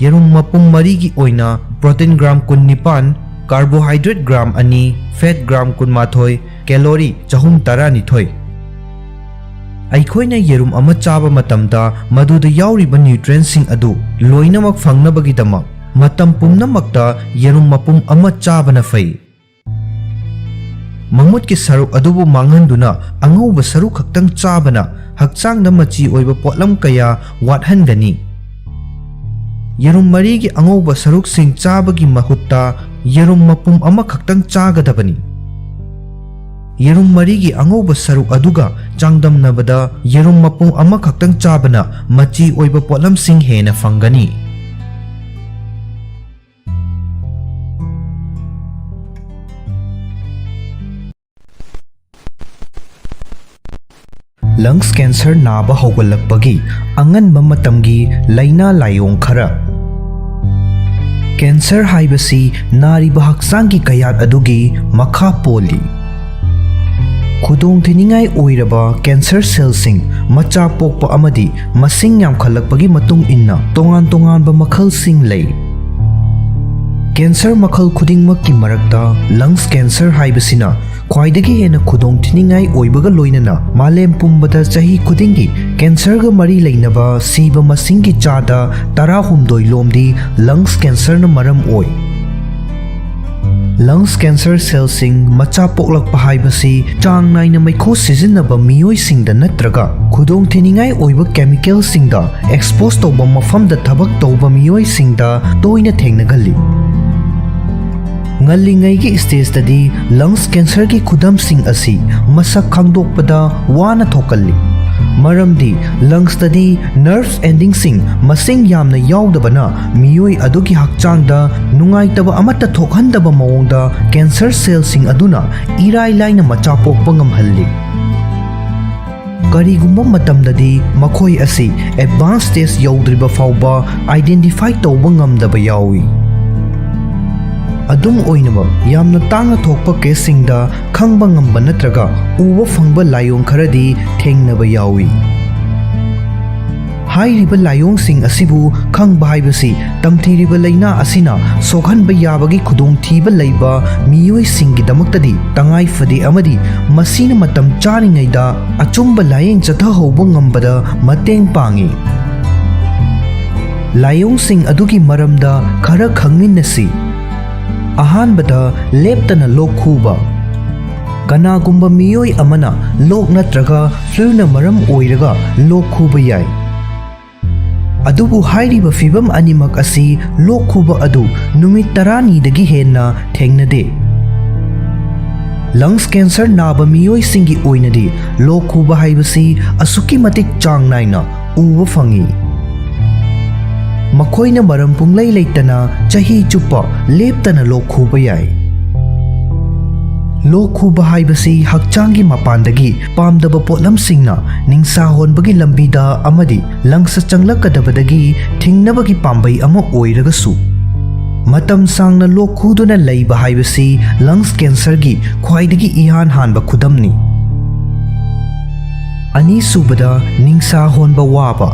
ꯌꯦꯔꯨꯝ ꯃꯄꯨꯝ ꯃꯔꯤꯒꯤ ꯑꯣꯏꯅ ꯄ꯭ꯔꯣꯇꯤꯟ ꯒ꯭ꯔꯥꯝ ꯀꯨꯟꯅꯤꯄꯥꯟ, ꯀꯥꯔꯕꯣꯍꯥꯏꯗ꯭ꯔꯦꯠ ꯒ꯭ꯔꯥꯝ ꯑꯅꯤ, ꯐꯦꯠ ꯒ꯭ꯔꯥꯝ ꯀꯨꯟꯃꯥꯊꯣꯏ, ꯀꯦꯂꯣꯔꯤ ꯆꯍꯨꯝ ꯇꯔꯥꯅꯤꯊꯣꯏ꯫ ꯑꯩꯈꯣꯏꯅ ꯌꯦꯔꯨꯝ ꯑꯃ ꯆꯥꯕ ꯃꯇꯝꯗ ꯃꯗꯨꯗ ꯌꯥꯎꯔꯤꯕ ꯅ꯭ꯌꯨꯇ꯭ꯔꯤꯌꯦꯟꯠꯁꯤꯡ ꯑꯗꯨ ꯂꯣꯏꯅꯃꯛ ꯐꯪꯅꯕꯒꯤꯗꯃꯛ ꯃꯇꯝ ꯄꯨꯝꯅꯃꯛꯇ ꯌꯦꯔꯨꯝ ꯃꯄꯨꯝ ꯑꯃ ꯆꯥꯕꯅ ꯐꯩ꯫ ꯃꯃꯨꯠꯀꯤ ꯁꯔꯨꯛ ꯑꯗꯨꯕꯨ ꯃꯥꯡꯍꯟꯗꯨꯅ ꯑꯉꯧꯕ ꯁꯔꯨꯛ ꯈꯛꯇꯪ ꯆꯥꯕꯅ ꯍꯛꯆꯥꯡꯗ ꯃꯆꯤ ꯑꯣꯏꯕ ꯄꯣꯠꯂꯝ ꯀꯌꯥ ꯋꯥꯠꯍꯟꯒꯅꯤ꯫ ꯌꯦꯔꯨꯝ ꯃꯔꯤꯒꯤ ꯑꯉꯧꯕ ꯁꯔꯨꯛꯁꯤꯡ ꯆꯥꯕꯒꯤ ꯃꯍꯨꯠꯇ ꯌꯦꯔꯨꯝ ꯃꯄꯨꯝ ꯑꯃꯈꯛꯇꯪ ꯆꯥꯒꯗꯕꯅꯤ꯫ ꯌꯦꯔꯨꯝ ꯃꯔꯤꯒꯤ ꯑꯉꯧꯕ ꯁꯔꯨꯛ ꯑꯗꯨꯒ ꯆꯥꯡꯗꯝꯅꯕꯗ ꯌꯦꯔꯨꯝ ꯃꯄꯨꯝ ꯑꯃꯈꯛꯇꯪ ꯆꯥꯕꯅ ꯃꯆꯤ ꯑꯣꯏꯕ ꯄꯣꯠꯂꯝꯁꯤꯡ ꯍꯦꯟꯅ ꯐꯪꯒꯅꯤ꯫ ꯂꯪꯁ ꯀꯦꯟꯁꯔ ꯅꯥꯕ ꯍꯧꯒꯠꯂꯛꯄꯒꯤ ꯑꯉꯟꯕ ꯃꯇꯝꯒꯤ ꯂꯥꯏꯅꯥ ꯂꯥꯏꯑꯣꯡ ꯈꯔ꯫ ꯀꯦꯟꯁꯔ ꯍꯥꯏꯕꯁꯤ ꯅꯥꯔꯤꯕ ꯍꯛꯆꯥꯡꯒꯤ ꯀꯌꯥꯠ ꯑꯗꯨꯒꯤ ꯃꯈꯥ ꯄꯣꯜꯂꯤ꯫ ꯈꯨꯗꯣꯡꯊꯤꯅꯤꯡꯉꯥꯏ ꯑꯣꯏꯔꯕ ꯀꯦꯟꯁꯔ ꯁꯦꯜꯁꯤꯡ ꯃꯆꯥ ꯄꯣꯛꯄ ꯑꯃꯗꯤ ꯃꯁꯤꯡ ꯌꯥꯝꯈꯠꯂꯛꯄꯒꯤ ꯃꯇꯨꯡ ꯏꯟꯅ ꯇꯣꯉꯥꯟ ꯇꯣꯉꯥꯟꯕ ꯃꯈꯜꯁꯤꯡ ꯂꯩ꯫ ꯀꯦꯟꯁꯔ ꯃꯈꯜ ꯈꯨꯗꯤꯡꯃꯛꯀꯤ ꯃꯔꯛꯇ ꯂꯪꯁ ꯀꯦꯟꯁꯔ ꯍꯥꯏꯕꯁꯤꯅ ꯈ꯭ꯋꯥꯏꯗꯒꯤ ꯍꯦꯟꯅ ꯈꯨꯗꯣꯡꯊꯤꯅꯤꯡꯉꯥꯏ ꯑꯣꯏꯕꯒ ꯂꯣꯏꯅꯅ ꯃꯥꯂꯦꯝ ꯄꯨꯝꯕꯗ ꯆꯍꯤ ꯈꯨꯗꯤꯡꯒꯤ ꯀꯦꯟꯁꯔꯒ ꯃꯔꯤ ꯂꯩꯅꯕ ꯁꯤꯕ ꯃꯁꯤꯡꯒꯤ ꯆꯥꯗ ꯇꯔꯥꯍꯨꯝꯗꯣꯏ ꯂꯣꯝꯗꯤ ꯂꯪꯁ ꯀꯦꯟꯁꯔꯅ ꯃꯔꯝ ꯑꯣꯏ꯫ ꯂꯪꯁ ꯀꯦꯟꯁꯔ ꯁꯦꯜꯁꯤꯡ ꯃꯆꯥ ꯄꯣꯛꯂꯛꯄ ꯍꯥꯏꯕꯁꯤ ꯆꯥꯡ ꯅꯥꯏꯅ ꯃꯩꯈꯨ ꯁꯤꯖꯤꯟꯅꯕ ꯃꯤꯑꯣꯏꯁꯤꯡꯗ ꯅꯠꯇ꯭ꯔꯒ ꯈꯨꯗꯣꯡꯊꯤꯅꯤꯡꯉꯥꯏ ꯑꯣꯏꯕ ꯀꯦꯃꯤꯀꯦꯜꯁꯤꯡꯗ ꯑꯦꯛꯁꯄꯣꯖ ꯇꯧꯕ ꯃꯐꯝꯗ ꯊꯕꯛ ꯇꯧꯕ ꯃꯤꯑꯣꯏꯁꯤꯡꯗ ꯇꯣꯏꯅ ꯊꯦꯡꯅꯒꯜꯂꯤ꯫ ꯉꯜꯂꯤꯉꯩꯒꯤ ꯁ꯭ꯇꯦꯖꯇꯗꯤ ꯂꯪꯁ ꯀꯦꯟꯁꯔꯒꯤ ꯈꯨꯗꯝꯁꯤꯡ ꯑꯁꯤ ꯃꯁꯛ ꯈꯪꯗꯣꯛꯄꯗ ꯋꯥꯅ ꯊꯣꯛꯀꯜꯂꯤ, ꯃꯔꯝꯗꯤ ꯂꯪꯁꯇꯗꯤ ꯅꯔꯚ ꯑꯦꯟꯗꯤꯡꯁꯤꯡ ꯃꯁꯤꯡ ꯌꯥꯝꯅ ꯌꯥꯎꯗꯕꯅ ꯃꯤꯑꯣꯏ ꯑꯗꯨꯒꯤ ꯍꯛꯆꯥꯡꯗ ꯅꯨꯡꯉꯥꯏꯇꯕ ꯑꯃꯠꯇ ꯊꯣꯛꯍꯟꯗꯕ ꯃꯑꯣꯡꯗ ꯀꯦꯟꯁꯔ ꯁꯦꯜꯁꯤꯡ ꯑꯗꯨꯅ ꯏꯔꯥꯏ ꯂꯥꯏꯅ ꯃꯆꯥ ꯄꯣꯛꯄ ꯉꯝꯍꯜꯂꯤ꯫ ꯀꯔꯤꯒꯨꯝꯕ ꯃꯇꯝꯗꯗꯤ ꯃꯈꯣꯏ ꯑꯁꯤ ꯑꯦꯗꯚꯥꯟꯁ ꯁ꯭ꯇꯦꯖ ꯌꯧꯗ꯭ꯔꯤꯕ ꯐꯥꯎꯕ ꯑꯥꯏꯗꯦꯟꯇꯤꯐꯥꯏ ꯇꯧꯕ ꯉꯝꯗꯕ ꯌꯥꯎꯏ꯫ ꯑꯗꯨꯝ ꯑꯣꯏꯅꯃꯛ, ꯌꯥꯝꯅ ꯇꯥꯡꯅ ꯊꯣꯛꯄ ꯀꯦꯁꯁꯤꯡꯗ ꯈꯪꯕ ꯉꯝꯕ ꯅꯠꯇ꯭ꯔꯒ ꯎꯕ ꯐꯪꯕ ꯂꯥꯏꯑꯣꯡ ꯈꯔꯗꯤ ꯊꯦꯡꯅꯕ ꯌꯥꯎꯏ꯫ ꯍꯥꯏꯔꯤꯕ ꯂꯥꯏꯑꯣꯡꯁꯤꯡ ꯑꯁꯤꯕꯨ ꯈꯪꯕ ꯍꯥꯏꯕꯁꯤ ꯇꯝꯊꯤꯔꯤꯕ ꯂꯥꯏꯅꯥ ꯑꯁꯤꯅ ꯁꯣꯛꯍꯟꯕ ꯌꯥꯕꯒꯤ ꯈꯨꯗꯣꯡꯊꯤꯕ ꯂꯩꯕ ꯃꯤꯑꯣꯏꯁꯤꯡꯒꯤꯗꯃꯛꯇꯗꯤ ꯇꯉꯥꯏ ꯐꯗꯦ, ꯑꯃꯗꯤ ꯃꯁꯤꯅ ꯃꯇꯝ ꯆꯥꯔꯤꯉꯩꯗ ꯑꯆꯨꯝꯕ ꯂꯥꯌꯦꯡ ꯆꯠꯊꯍꯧꯕ ꯉꯝꯕꯗ ꯃꯇꯦꯡ ꯄꯥꯡꯏ꯫ ꯂꯥꯏꯑꯣꯡꯁꯤꯡ ꯑꯗꯨꯒꯤ ꯃꯔꯝꯗ ꯈꯔ ꯈꯪꯃꯤꯟꯅꯁꯤ꯫ ꯑꯍꯥꯟꯕꯗ, ꯂꯦꯞꯇꯅ ꯂꯣꯛ ꯈꯨꯕ꯫ ꯀꯅꯥꯒꯨꯝꯕ ꯃꯤꯑꯣꯏ ꯑꯃꯅ ꯂꯣꯛ ꯅꯠꯇ꯭ꯔꯒ ꯐ꯭ꯂꯨꯅ ꯃꯔꯝ ꯑꯣꯏꯔꯒ ꯂꯣꯛ ꯈꯨꯕ ꯌꯥꯏ꯫ ꯑꯗꯨꯕꯨ ꯍꯥꯏꯔꯤꯕ ꯐꯤꯚꯝ ꯑꯅꯤꯃꯛ ꯑꯁꯤ ꯂꯣꯛ ꯈꯨꯕ ꯑꯗꯨ ꯅꯨꯃꯤꯠ ꯇꯔꯥꯅꯤꯗꯒꯤ ꯍꯦꯟꯅ ꯊꯦꯡꯅꯗꯦ꯫ ꯂꯪꯁ ꯀꯦꯟꯁꯔ ꯅꯥꯕ ꯃꯤꯑꯣꯏꯁꯤꯡꯒꯤ ꯑꯣꯏꯅꯗꯤ ꯂꯣꯛ ꯈꯨꯕ ꯍꯥꯏꯕꯁꯤ ꯑꯁꯨꯛꯀꯤ ꯃꯇꯤꯛ ꯆꯥꯡ ꯅꯥꯏꯅ ꯎꯕ ꯐꯪꯏ꯫ ꯃꯈꯣꯏꯅ ꯃꯔꯝ ꯄꯨꯡꯂꯩ ꯂꯩꯇꯅ ꯆꯍꯤ ꯆꯨꯞꯄ ꯂꯦꯞꯇꯅ ꯂꯣꯛ ꯈꯨꯕ ꯌꯥꯏ꯫ ꯂꯣꯛ ꯈꯨꯕ ꯍꯥꯏꯕꯁꯤ ꯍꯛꯆꯥꯡꯒꯤ ꯃꯄꯥꯟꯗꯒꯤ ꯄꯥꯝꯗꯕ ꯄꯣꯠꯂꯝꯁꯤꯡꯅ ꯅꯤꯡꯁꯥ ꯍꯣꯟꯕꯒꯤ ꯂꯝꯕꯤꯗ ꯑꯃꯗꯤ ꯂꯪꯁꯇ ꯆꯪꯂꯛꯀꯗꯕꯗꯒꯤ ꯊꯤꯡꯅꯕꯒꯤ ꯄꯥꯝꯕꯩ ꯑꯃ ꯑꯣꯏꯔꯒꯁꯨ, ꯃꯇꯝ ꯁꯥꯡꯅ ꯂꯣꯛ ꯈꯨꯗꯨꯅ ꯂꯩꯕ ꯍꯥꯏꯕꯁꯤ ꯂꯪꯁ ꯀꯦꯟꯁꯔꯒꯤ ꯈ꯭ꯋꯥꯏꯗꯒꯤ ꯏꯍꯥꯟ ꯍꯥꯟꯕ ꯈꯨꯗꯝꯅꯤ꯫ ꯑꯅꯤꯁꯨꯕꯗ, ꯅꯤꯡꯁꯥ ꯍꯣꯟꯕ ꯋꯥꯕ꯫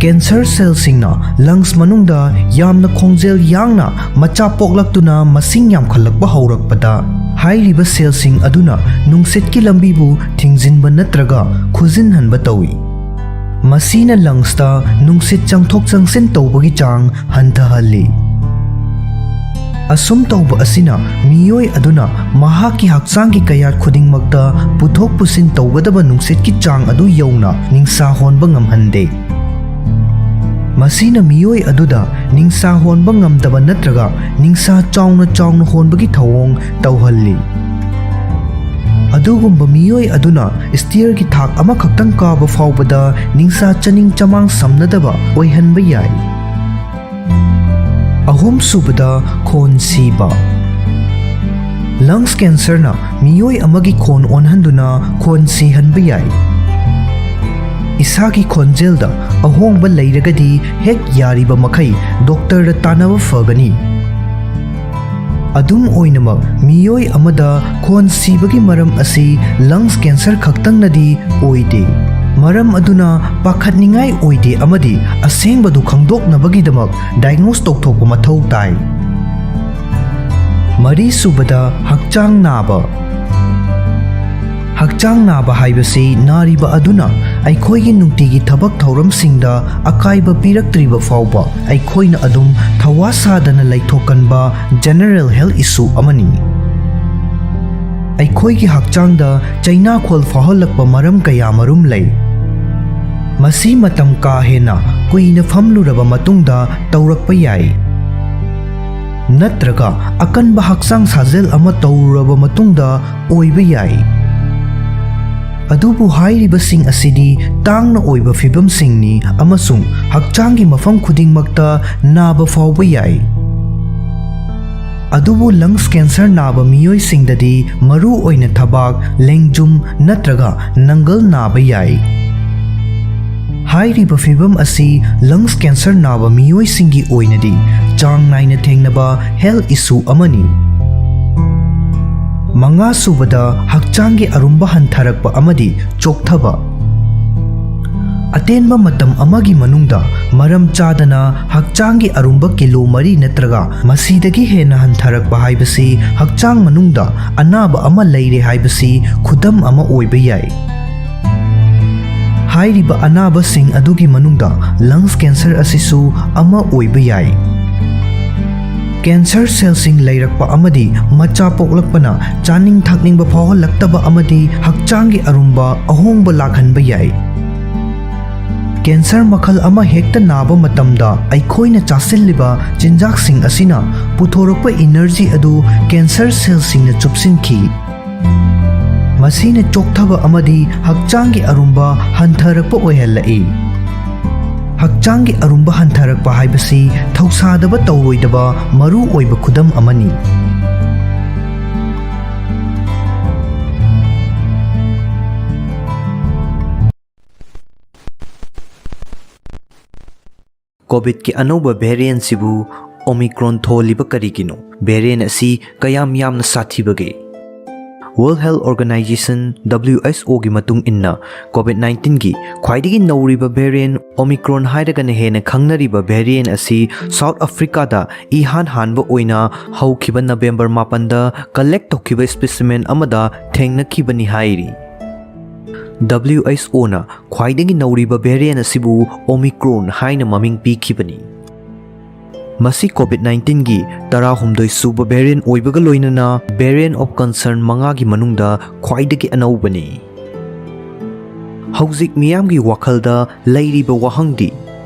ꯀꯦꯟꯁꯔ ꯁꯦꯜꯁꯤꯡꯅ ꯂꯪꯁ ꯃꯅꯨꯡꯗ ꯌꯥꯝꯅ ꯈꯣꯡꯖꯦꯜ ꯌꯥꯡꯅ ꯃꯆꯥ ꯄꯣꯛꯂꯛꯇꯨꯅ ꯃꯁꯤꯡ ꯌꯥꯝꯈꯠꯂꯛꯄ ꯍꯧꯔꯛꯄꯗ, ꯍꯥꯏꯔꯤꯕ ꯁꯦꯜꯁꯤꯡ ꯑꯗꯨꯅ ꯅꯨꯡꯁꯤꯠꯀꯤ ꯂꯝꯕꯤꯕꯨ ꯊꯤꯡꯖꯤꯟꯕ ꯅꯠꯇ꯭ꯔꯒ ꯈꯨꯖꯤꯟꯍꯟꯕ ꯇꯧꯏ꯫ ꯃꯁꯤꯅ ꯂꯪꯁꯇ ꯅꯨꯡꯁꯤꯠ ꯆꯪꯊꯣꯛ ꯆꯪꯁꯤꯟ ꯇꯧꯕꯒꯤ ꯆꯥꯡ ꯍꯟꯊꯍꯜꯂꯤ꯫ ꯑꯁꯨꯝ ꯇꯧꯕ ꯑꯁꯤꯅ ꯃꯤꯑꯣꯏ ꯑꯗꯨꯅ ꯃꯍꯥꯛꯀꯤ ꯍꯛꯆꯥꯡꯒꯤ ꯀꯌꯥꯠ ꯈꯨꯗꯤꯡꯃꯛꯇ ꯄꯨꯊꯣꯛ ꯄꯨꯁꯤꯟ ꯇꯧꯒꯗꯕ ꯅꯨꯡꯁꯤꯠꯀꯤ ꯆꯥꯡ ꯑꯗꯨ ꯌꯧꯅ ꯅꯤꯡꯁꯥ ꯍꯣꯟꯕ ꯉꯝꯍꯟꯗꯦ꯫ ꯃꯁꯤꯅ ꯃꯤꯑꯣꯏ ꯑꯗꯨꯗ ꯅꯤꯡꯁꯥ ꯍꯣꯟꯕ ꯉꯝꯗꯕ ꯅꯠꯇ꯭ꯔꯒ ꯅꯤꯡꯁꯥ ꯆꯥꯎꯅ ꯆꯥꯎꯅ ꯍꯣꯟꯕꯒꯤ ꯊꯧꯑꯣꯡ ꯇꯧꯍꯜꯂꯤ꯫ ꯑꯗꯨꯒꯨꯝꯕ ꯃꯤꯑꯣꯏ ꯑꯗꯨꯅ ꯁ꯭ꯇꯤꯌꯔꯒꯤ ꯊꯥꯛ ꯑꯃꯈꯛꯇꯪ ꯀꯥꯕ ꯐꯥꯎꯕꯗ ꯅꯤꯡꯁꯥ ꯆꯅꯤꯡ ꯆꯃꯥꯡ ꯁꯝꯅꯗꯕ ꯑꯣꯏꯍꯟꯕ ꯌꯥꯏ꯫ ꯑꯍꯨꯝꯁꯨꯕꯗ, ꯈꯣꯟ ꯁꯤꯕ꯫ ꯂꯪꯁ ꯀꯦꯟꯁꯔꯅ ꯃꯤꯑꯣꯏ ꯑꯃꯒꯤ ꯈꯣꯟ ꯑꯣꯟꯍꯟꯗꯨꯅ ꯈꯣꯟ ꯁꯤꯍꯟꯕ ꯌꯥꯏ꯫ ꯏꯁꯥꯒꯤ ꯈꯣꯟꯖꯦꯜꯗ ꯑꯍꯣꯡꯕ ꯂꯩꯔꯒꯗꯤ ꯍꯦꯛ ꯌꯥꯔꯤꯕ ꯃꯈꯩ ꯗꯣꯛꯇꯔꯗ ꯇꯥꯟꯅꯕ ꯐꯒꯅꯤ꯫ ꯑꯗꯨꯝ ꯑꯣꯏꯅꯃꯛ, ꯃꯤꯑꯣꯏ ꯑꯃꯗ ꯈꯣꯟ ꯁꯤꯕꯒꯤ ꯃꯔꯝ ꯑꯁꯤ lungs cancer ꯈꯛꯇꯪꯅꯗꯤ ꯑꯣꯏꯗꯦ꯫ ꯃꯔꯝ ꯑꯗꯨꯅ ꯄꯥꯈꯠꯅꯤꯡꯉꯥꯏ ꯑꯣꯏꯗꯦ ꯑꯃꯗꯤ ꯑꯁꯦꯡꯕꯗꯨ ꯈꯪꯗꯣꯛꯅꯕꯒꯤꯗꯃꯛ diagnose ꯇꯧꯊꯣꯛꯄ ꯃꯊꯧ ꯇꯥꯏ꯫ ꯃꯔꯤꯁꯨꯕꯗ, ꯍꯛꯆꯥꯡ ꯅꯥꯕ꯫ ꯍꯛꯆꯥꯡ ꯅꯥꯕ ꯍꯥꯏꯕꯁꯤ ꯅꯥꯔꯤꯕ ꯑꯗꯨꯅ ꯑꯩꯈꯣꯏꯒꯤ ꯅꯨꯡꯇꯤꯒꯤ ꯊꯕꯛ ꯊꯧꯔꯝꯁꯤꯡꯗ ꯑꯀꯥꯏꯕ ꯄꯤꯔꯛꯇ꯭ꯔꯤꯕ ꯐꯥꯎꯕ ꯑꯩꯈꯣꯏꯅ ꯑꯗꯨꯝ ꯊꯧꯋꯥ ꯁꯥꯗꯅ ꯂꯩꯊꯣꯛꯀꯟꯕ general health issue ꯑꯃꯅꯤ꯫ ꯑꯩꯈꯣꯏꯒꯤ ꯍꯛꯆꯥꯡꯗ ꯆꯩꯅꯥꯈꯣꯜ ꯐꯥꯎꯍꯜꯂꯛꯄ ꯃꯔꯝ ꯀꯌꯥ ꯃꯔꯨꯝ ꯂꯩ꯫ ꯃꯁꯤ ꯃꯇꯝ ꯀꯥ ꯍꯦꯟꯅ ꯀꯨꯏꯅ ꯐꯝꯂꯨꯔꯕ ꯃꯇꯨꯡꯗ ꯇꯧꯔꯛꯄ ꯌꯥꯏ, ꯅꯠꯇ꯭ꯔꯒ ꯑꯀꯟꯕ ꯍꯛꯆꯥꯡ ꯁꯥꯖꯦꯜ ꯑꯃ ꯇꯧꯔꯨꯔꯕ ꯃꯇꯨꯡꯗ ꯑꯣꯏꯕ ꯌꯥꯏ꯫ ꯑꯗꯨꯕꯨ ꯍꯥꯏꯔꯤꯕꯁꯤꯡ ꯑꯁꯤꯗꯤ ꯇꯥꯡꯅ ꯑꯣꯏꯕ ꯐꯤꯚꯝꯁꯤꯡꯅꯤ ꯑꯃꯁꯨꯡ ꯍꯛꯆꯥꯡꯒꯤ ꯃꯐꯝ ꯈꯨꯗꯤꯡꯃꯛꯇ ꯅꯥꯕ ꯐꯥꯎꯕ ꯌꯥꯏ꯫ ꯑꯗꯨꯕꯨ lungs cancer ꯅꯥꯕ ꯃꯤꯑꯣꯏꯁꯤꯡꯗꯗꯤ ꯃꯔꯨ ꯑꯣꯏꯅ ꯊꯕꯥꯛ, ꯂꯦꯡꯖꯨꯝ ꯅꯠꯇ꯭ꯔꯒ ꯅꯪꯒꯜ ꯅꯥꯕ ꯌꯥꯏ꯫ ꯍꯥꯏꯔꯤꯕ ꯐꯤꯚꯝ ꯑꯁꯤ lungs cancer ꯅꯥꯕ ꯃꯤꯑꯣꯏꯁꯤꯡꯒꯤ ꯑꯣꯏꯅꯗꯤ ꯆꯥꯡ ꯅꯥꯏꯅ ꯊꯦꯡꯅꯕ health issue ꯑꯃꯅꯤ꯫ ꯃꯉꯥꯁꯨꯕꯗ, ꯍꯛꯆꯥꯡꯒꯤ ꯑꯔꯨꯝꯕ ꯍꯟꯊꯔꯛꯄ ꯑꯃꯗꯤ ꯆꯣꯛꯊꯕ꯫ ꯑꯇꯦꯟꯕ ꯃꯇꯝ ꯑꯃꯒꯤ ꯃꯅꯨꯡꯗ ꯃꯔꯝ ꯆꯥꯗꯅ ꯍꯛꯆꯥꯡꯒꯤ ꯑꯔꯨꯝꯕ ꯀꯤꯂꯣ ꯃꯔꯤ ꯅꯠꯇ꯭ꯔꯒ ꯃꯁꯤꯗꯒꯤ ꯍꯦꯟꯅ ꯍꯟꯊꯔꯛꯄ ꯍꯥꯏꯕꯁꯤ ꯍꯛꯆꯥꯡ ꯃꯅꯨꯡꯗ ꯑꯅꯥꯕ ꯑꯃ ꯂꯩꯔꯦ ꯍꯥꯏꯕꯁꯤ ꯈꯨꯗꯝ ꯑꯃ ꯑꯣꯏꯕ ꯌꯥꯏ꯫ ꯍꯥꯏꯔꯤꯕ ꯑꯅꯥꯕꯁꯤꯡ ꯑꯗꯨꯒꯤ ꯃꯅꯨꯡꯗ lungs cancer ꯑꯁꯤꯁꯨ ꯑꯃ ꯑꯣꯏꯕ ꯌꯥꯏ꯫ Cancer cellꯁꯤꯡ ꯂꯩꯔꯛꯄ ꯑꯃꯗꯤ ꯃꯆꯥ ꯄꯣꯛꯂꯛꯄꯅ ꯆꯥꯅꯤꯡ ꯊꯛꯅꯤꯡꯕ ꯐꯥꯎꯍꯜꯂꯛꯇꯕ ꯑꯃꯗꯤ ꯍꯛꯆꯥꯡꯒꯤ ꯑꯔꯨꯝꯕ ꯑꯍꯣꯡꯕ ꯂꯥꯛꯍꯟꯕ ꯌꯥꯏ꯫ Cancer ꯃꯈꯜ ꯑꯃ ꯍꯦꯛꯇ ꯅꯥꯕ ꯃꯇꯝꯗ ꯑꯩꯈꯣꯏꯅ ꯆꯥꯁꯤꯜꯂꯤꯕ ꯆꯤꯟꯖꯥꯛꯁꯤꯡ ꯑꯁꯤꯅ ꯄꯨꯊꯣꯔꯛꯄ energy ꯑꯗꯨ cancer cellꯁꯤꯡꯅ ꯆꯨꯞꯁꯤꯟꯈꯤ꯫ ꯃꯁꯤꯅ ꯆꯣꯛꯊꯕ ꯑꯃꯗꯤ ꯍꯛꯆꯥꯡꯒꯤ ꯑꯔꯨꯝꯕ ꯍꯟꯊꯔꯛꯄ ꯑꯣꯏꯍꯜꯂꯛꯏ꯫ ꯍꯛꯆꯥꯡꯒꯤ ꯑꯔꯨꯝꯕ ꯍꯟꯊꯔꯛꯄ ꯍꯥꯏꯕꯁꯤ ꯊꯧꯁꯥꯗꯕ ꯇꯧꯔꯣꯏꯗꯕ ꯃꯔꯨ ꯑꯣꯏꯕ ꯈꯨꯗꯝ ꯑꯃꯅꯤ꯫ COVIDꯀꯤ ꯑꯅꯧꯕ variantꯁꯤꯕꯨ Omicron ꯊꯣꯜꯂꯤꯕ ꯀꯔꯤꯒꯤꯅꯣ? Variant ꯑꯁꯤ ꯀꯌꯥꯝ ꯌꯥꯝꯅ ꯁꯥꯊꯤꯕꯒꯦ? World Health Organization, W H O ꯒꯤ ꯃꯇꯨꯡ ꯏꯟꯅ, COVID nineteen ꯒꯤ ꯈ꯭ꯋꯥꯏꯗꯒꯤ ꯅꯧꯔꯤꯕ variant Omicron ꯍꯥꯏꯔꯒꯅ ꯍꯦꯟꯅ ꯈꯪꯅꯔꯤꯕ variant ꯑꯁꯤ South Africa ꯗ ꯏꯍꯥꯟ ꯍꯥꯟꯕ ꯑꯣꯏꯅ ꯍꯧꯈꯤꯕ November ꯃꯥꯄꯟꯗ collect ꯇꯧꯈꯤꯕ specimen ꯑꯃꯗ ꯊꯦꯡꯅꯈꯤꯕꯅꯤ ꯍꯥꯏꯔꯤ꯫ W H O ꯅ ꯈ꯭ꯋꯥꯏꯗꯒꯤ ꯅꯧꯔꯤꯕ variant ꯑꯁꯤꯕꯨ Omicron ꯍꯥꯏꯅ ꯃꯃꯤꯡ ꯄꯤꯈꯤꯕꯅꯤ꯫ ꯃꯁꯤ COVID nineteen ꯒꯤ ꯇꯔꯥꯍꯨꯝꯗꯣꯏ ꯁꯨꯕ variant ꯑꯣꯏꯕꯒ ꯂꯣꯏꯅꯅ variant of concern ꯃꯉꯥꯒꯤ ꯃꯅꯨꯡꯗ ꯈ꯭ꯋꯥꯏꯗꯒꯤ ꯑꯅꯧꯕꯅꯤ꯫ ꯍꯧꯖꯤꯛ ꯃꯤꯌꯥꯝꯒꯤ ꯋꯥꯈꯜꯗ ꯂꯩꯔꯤꯕ ꯋꯥꯍꯪꯗꯤ,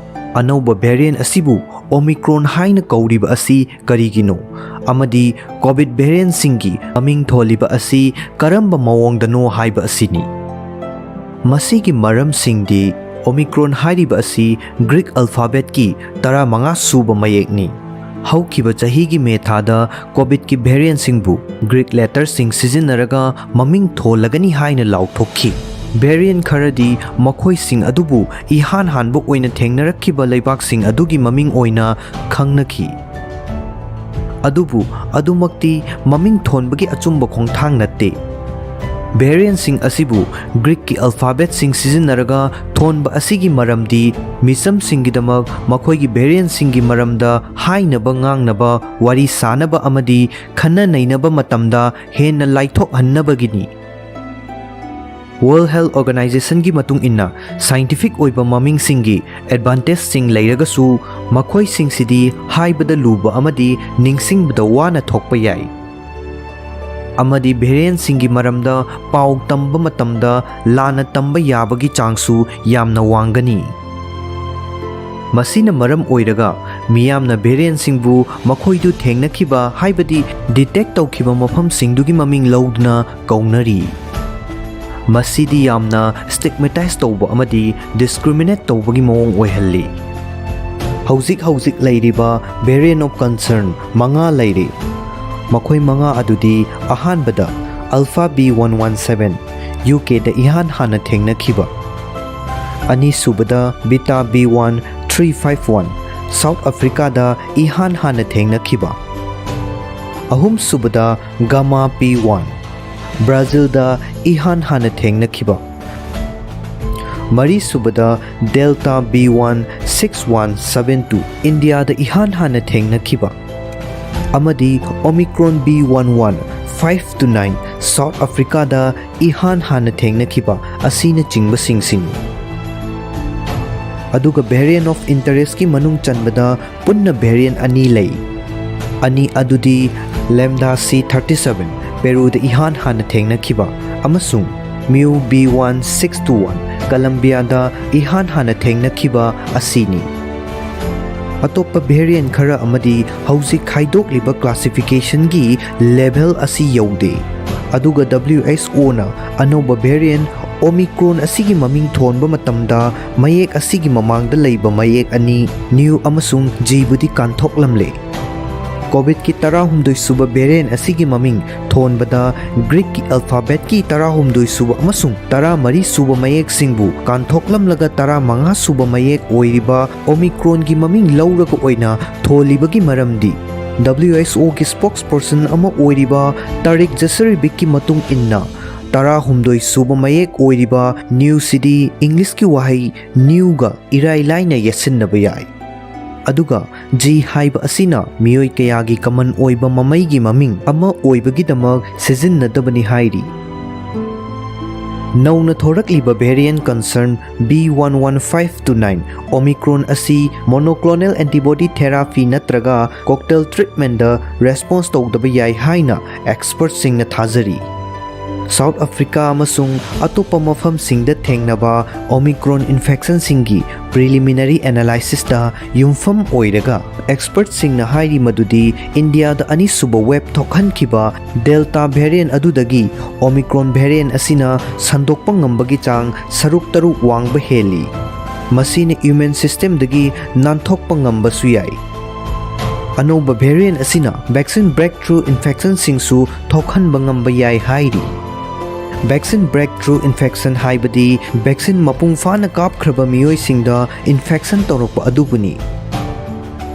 ꯑꯅꯧꯕ variant ꯑꯁꯤꯕꯨ Omicron ꯍꯥꯏꯅ ꯀꯧꯔꯤꯕ ꯑꯁꯤ ꯀꯔꯤꯒꯤꯅꯣ? ꯑꯃꯗꯤ COVID variant ꯁꯤꯡꯒꯤ ꯃꯃꯤꯡ ꯊꯣꯜꯂꯤꯕ ꯑꯁꯤ ꯀꯔꯝꯕ ꯃꯑꯣꯡꯗꯅꯣ ꯍꯥꯏꯕ ꯑꯁꯤꯅꯤ꯫ ꯃꯁꯤꯒꯤ ꯃꯔꯝꯁꯤꯡꯗꯤ, Omicron ꯍꯥꯏꯔꯤꯕ ꯑꯁꯤ Greek alphabet ꯀꯤ ꯇꯔꯥꯃꯉꯥ ꯁꯨꯕ ꯃꯌꯦꯛꯅꯤ꯫ ꯍꯧꯈꯤꯕ ꯆꯍꯤꯒꯤ May ꯊꯥꯗ COVID ꯀꯤ variant ꯁꯤꯡꯕꯨ Greek letter ꯁꯤꯡ ꯁꯤꯖꯤꯟꯅꯔꯒ ꯃꯃꯤꯡ ꯊꯣꯜꯂꯒꯅꯤ ꯍꯥꯏꯅ ꯂꯥꯎꯊꯣꯛꯈꯤ꯫ Variant ꯈꯔꯗꯤ ꯃꯈꯣꯏꯁꯤꯡ ꯑꯗꯨꯕꯨ ꯏꯍꯥꯟ ꯍꯥꯟꯕ ꯑꯣꯏꯅ ꯊꯦꯡꯅꯔꯛꯈꯤꯕ ꯂꯩꯕꯥꯛꯁꯤꯡ ꯑꯗꯨꯒꯤ ꯃꯃꯤꯡ ꯑꯣꯏꯅ ꯈꯪꯅꯈꯤ꯫ ꯑꯗꯨꯕꯨ ꯑꯗꯨꯃꯛꯇꯤ ꯃꯃꯤꯡ ꯊꯣꯟꯕꯒꯤ ꯑꯆꯨꯝꯕ ꯈꯣꯡꯊꯥꯡ ꯅꯠꯇꯦ꯫ Variant ꯁꯤꯡ ꯑꯁꯤꯕꯨ Greek ꯀꯤ alphabet ꯁꯤꯡ ꯁꯤꯖꯤꯟꯅꯔꯒ ꯊꯣꯟꯕ ꯑꯁꯤꯒꯤ ꯃꯔꯝꯗꯤ, ꯃꯤꯆꯝꯁꯤꯡꯒꯤꯗꯃꯛ ꯃꯈꯣꯏꯒꯤ variant ꯁꯤꯡꯒꯤ ꯃꯔꯝꯗ ꯍꯥꯏꯅꯕ, ꯉꯥꯡꯅꯕ, ꯋꯥꯔꯤ ꯁꯥꯅꯕ ꯑꯃꯗꯤ ꯈꯟꯅ ꯅꯩꯅꯕ ꯃꯇꯝꯗ ꯍꯦꯟꯅ ꯂꯥꯏꯊꯣꯛꯍꯟꯅꯕꯒꯤꯅꯤ꯫ World Health Organization ꯒꯤ ꯃꯇꯨꯡ ꯏꯟꯅ, scientific ꯑꯣꯏꯕ ꯃꯃꯤꯡꯁꯤꯡꯒꯤ advantage ꯁꯤꯡ ꯂꯩꯔꯒꯁꯨ, ꯃꯈꯣꯏꯁꯤꯡꯁꯤꯗꯤ ꯍꯥꯏꯕꯗ ꯂꯨꯕ ꯑꯃꯗꯤ ꯅꯤꯡꯁꯤꯡꯕꯗ ꯋꯥꯅ ꯊꯣꯛꯄ ꯌꯥꯏ꯫ ꯑꯃꯗꯤ variant ꯁꯤꯡꯒꯤ ꯃꯔꯝꯗ ꯄꯥꯎ ꯇꯝꯕ ꯃꯇꯝꯗ ꯂꯥꯟꯅ ꯇꯝꯕ ꯌꯥꯕꯒꯤ ꯆꯥꯡꯁꯨ ꯌꯥꯝꯅ ꯋꯥꯡꯒꯅꯤ꯫ ꯃꯁꯤꯅ ꯃꯔꯝ ꯑꯣꯏꯔꯒ, ꯃꯤꯌꯥꯝꯅ variant ꯁꯤꯡꯕꯨ ꯃꯈꯣꯏꯗꯨ ꯊꯦꯡꯅꯈꯤꯕ, ꯍꯥꯏꯕꯗꯤ detect ꯇꯧꯈꯤꯕ ꯃꯐꯝꯁꯤꯡꯗꯨꯒꯤ ꯃꯃꯤꯡ ꯂꯧꯗꯨꯅ ꯀꯧꯅꯔꯤ꯫ ꯃꯁꯤꯗꯤ ꯌꯥꯝꯅ stigmatize ꯇꯧꯕ ꯑꯃꯗꯤ discriminate ꯇꯧꯕꯒꯤ ꯃꯑꯣꯡ ꯑꯣꯏꯍꯜꯂꯤ꯫ ꯍꯧꯖꯤꯛ ꯍꯧꯖꯤꯛ ꯂꯩꯔꯤꯕ variant of concern ꯃꯉꯥ ꯂꯩꯔꯤ꯫ ꯃꯈꯣꯏ ꯃꯉꯥ ꯑꯗꯨꯗꯤ, ꯑꯍꯥꯟꯕꯗ, Alpha B one one seven, U K ꯗ ꯏꯍꯥꯟ ꯍꯥꯟꯅ ꯊꯦꯡꯅꯈꯤꯕ꯫ ꯑꯅꯤꯁꯨꯕꯗ, Beta B one three five one, south ꯑꯐ꯭ꯔꯤꯀꯥꯗ ꯏꯍꯥꯟ ꯍꯥꯟꯅ ꯊꯦꯡꯅꯈꯤꯕ꯫ ꯑꯍꯨꯝꯁꯨꯕꯗ ꯒꯥꯃꯥ ꯄꯤ ꯋꯥꯟ, ꯕ꯭ꯔꯥꯖꯤꯜꯗ ꯏꯍꯥꯟ ꯍꯥꯟꯅ ꯊꯦꯡꯅꯈꯤꯕ꯫ ꯃꯔꯤꯁꯨꯕꯗ delta B one six one seven two, ꯏꯟꯗꯤꯌꯥꯗ ꯏꯍꯥꯟ ꯍꯥꯟꯅ ꯊꯦꯡꯅꯈꯤꯕ꯫ ꯑꯃꯗꯤ omicron B one one five two nine, south ꯑꯐ꯭ꯔꯤꯀꯥꯗ ꯏꯍꯥꯟ ꯍꯥꯟꯅ ꯊꯦꯡꯅꯈꯤꯕ ꯑꯁꯤꯅꯆꯤꯡꯕꯁꯤꯡꯁꯤꯅꯤ꯫ ꯑꯗꯨꯒ variant of interest ꯀꯤ ꯃꯅꯨꯡ ꯆꯟꯕꯗ ꯄꯨꯟꯅ variant ꯑꯅꯤ ꯂꯩ꯫ ꯑꯅꯤ ꯑꯗꯨꯗꯤ ꯂꯦꯝꯗꯥ ꯁꯤ ꯊꯥꯔꯇꯤ ꯁꯕꯦꯟ, ꯄꯦꯔꯨꯗ ꯏꯍꯥꯟ ꯍꯥꯟꯅ ꯊꯦꯡꯅꯈꯤꯕ, ꯑꯃꯁꯨꯡ mu B one six two one, ꯀꯂꯝꯕꯤꯌꯥꯗ ꯏꯍꯥꯟ ꯍꯥꯟꯅ ꯊꯦꯡꯅꯈꯤꯕ ꯑꯁꯤꯅꯤ꯫ ꯑꯇꯣꯞꯄ variant ꯈꯔ ꯑꯃꯗꯤ ꯍꯧꯖꯤꯛ ꯈꯥꯏꯗꯣꯛꯂꯤꯕ classification ꯒꯤ level ꯑꯁꯤ ꯌꯧꯗꯦ꯫ ꯑꯗꯨꯒ W H O ꯅ ꯑꯅꯧꯕ variant Omicron ꯑꯁꯤꯒꯤ ꯃꯃꯤꯡ ꯊꯣꯟꯕ ꯃꯇꯝꯗ ꯃꯌꯦꯛ ꯑꯁꯤꯒꯤ ꯃꯃꯥꯡꯗ ꯂꯩꯕ ꯃꯌꯦꯛ ꯑꯅꯤ, new ꯑꯃꯁꯨꯡ G ꯕꯨꯗꯤ ꯀꯥꯟꯊꯣꯛꯂꯝꯂꯦ꯫ COVID ꯀꯤ ꯇꯔꯥꯍꯨꯝꯗꯣꯏ ꯁꯨꯕ variant ꯑꯁꯤꯒꯤ ꯃꯃꯤꯡ ꯊꯣꯟꯕꯗ Greek ꯀꯤ alphabet ꯀꯤ ꯇꯔꯥꯍꯨꯝꯗꯣꯏ ꯁꯨꯕ ꯑꯃꯁꯨꯡ ꯇꯔꯥꯃꯔꯤ ꯁꯨꯕ ꯃꯌꯦꯛꯁꯤꯡꯕꯨ ꯀꯥꯟꯊꯣꯛꯂꯝꯂꯒ ꯇꯔꯥꯃꯉꯥ ꯁꯨꯕ ꯃꯌꯦꯛ ꯑꯣꯏꯔꯤꯕ Omicron ꯒꯤ ꯃꯃꯤꯡ ꯂꯧꯔꯒ ꯑꯣꯏꯅ ꯊꯣꯜꯂꯤꯕꯒꯤ ꯃꯔꯝꯗꯤ W H O ꯒꯤ spokesperson ꯑꯃ ꯑꯣꯏꯔꯤꯕ ꯇꯥꯔꯤꯛ ꯖꯁꯔꯤꯕꯤꯛꯀꯤ ꯃꯇꯨꯡ ꯏꯟꯅ, ꯇꯔꯥꯍꯨꯝꯗꯣꯏ ꯁꯨꯕ ꯃꯌꯦꯛ ꯑꯣꯏꯔꯤꯕ new ꯁꯤꯗꯤ English ꯀꯤ ꯋꯥꯍꯩ new ꯒ ꯏꯔꯥꯏ ꯂꯥꯏꯅ ꯌꯦꯠꯁꯤꯟꯅꯕ ꯌꯥꯏ꯫ ꯑꯗꯨꯒ G ꯍꯥꯏꯕ ꯑꯁꯤꯅ ꯃꯤꯑꯣꯏ ꯀꯌꯥꯒꯤ common ꯑꯣꯏꯕ ꯃꯃꯩꯒꯤ ꯃꯃꯤꯡ ꯑꯃ ꯑꯣꯏꯕꯒꯤꯗꯃꯛ ꯁꯤꯖꯤꯟꯅꯗꯕꯅꯤ ꯍꯥꯏꯔꯤ꯫ ꯅꯧꯅ ꯊꯣꯔꯛꯂꯤꯕ variant concern B one one five two nine Omicron ꯑꯁꯤ monoclonal antibody therapy ꯅꯠꯇ꯭ꯔꯒ cocktail treatment ꯗ response ꯇꯧꯗꯕ ꯌꯥꯏ ꯍꯥꯏꯅ expert ꯁꯤꯡꯅ ꯊꯥꯖꯔꯤ꯫ ꯁꯥꯎꯠ ꯑꯐ꯭ꯔꯤꯀꯥ ꯑꯃꯁꯨꯡ ꯑꯇꯣꯞꯄ ꯃꯐꯝꯁꯤꯡꯗ ꯊꯦꯡꯅꯕ Omicron infection ꯁꯤꯡꯒꯤ preliminary analysis ꯇ ꯌꯨꯝꯐꯝ ꯑꯣꯏꯔꯒ, expert ꯁꯤꯡꯅ ꯍꯥꯏꯔꯤ ꯃꯗꯨꯗꯤ ꯏꯟꯗꯤꯌꯥꯗ ꯑꯅꯤꯁꯨꯕ wave ꯊꯣꯛꯍꯟꯈꯤꯕ Delta variant ꯑꯗꯨꯗꯒꯤ Omicron variant ꯑꯁꯤꯅ ꯁꯟꯗꯣꯛꯄ ꯉꯝꯕꯒꯤ ꯆꯥꯡ ꯁꯔꯨꯛ ꯇꯔꯨꯛ ꯋꯥꯡꯕ ꯍꯦꯜꯂꯤ꯫ ꯃꯁꯤꯅ immune system ꯗꯒꯤ ꯅꯥꯟꯊꯣꯛꯄ ꯉꯝꯕꯁꯨ ꯌꯥꯏ꯫ ꯑꯅꯧꯕ variant ꯑꯁꯤꯅ vaccine breakthrough infection ꯁꯤꯡꯁꯨ ꯊꯣꯛꯍꯟꯕ ꯉꯝꯕ ꯌꯥꯏ ꯍꯥꯏꯔꯤ꯫ Vaccine breakthrough infection ꯍꯥꯏꯕꯗꯤ vaccine ꯃꯄꯨꯡ ꯐꯥꯅ ꯀꯥꯞꯈ꯭ꯔꯕ ꯃꯤꯑꯣꯏꯁꯤꯡꯗ infection ꯇꯧꯔꯛꯄ ꯑꯗꯨꯕꯨꯅꯤ꯫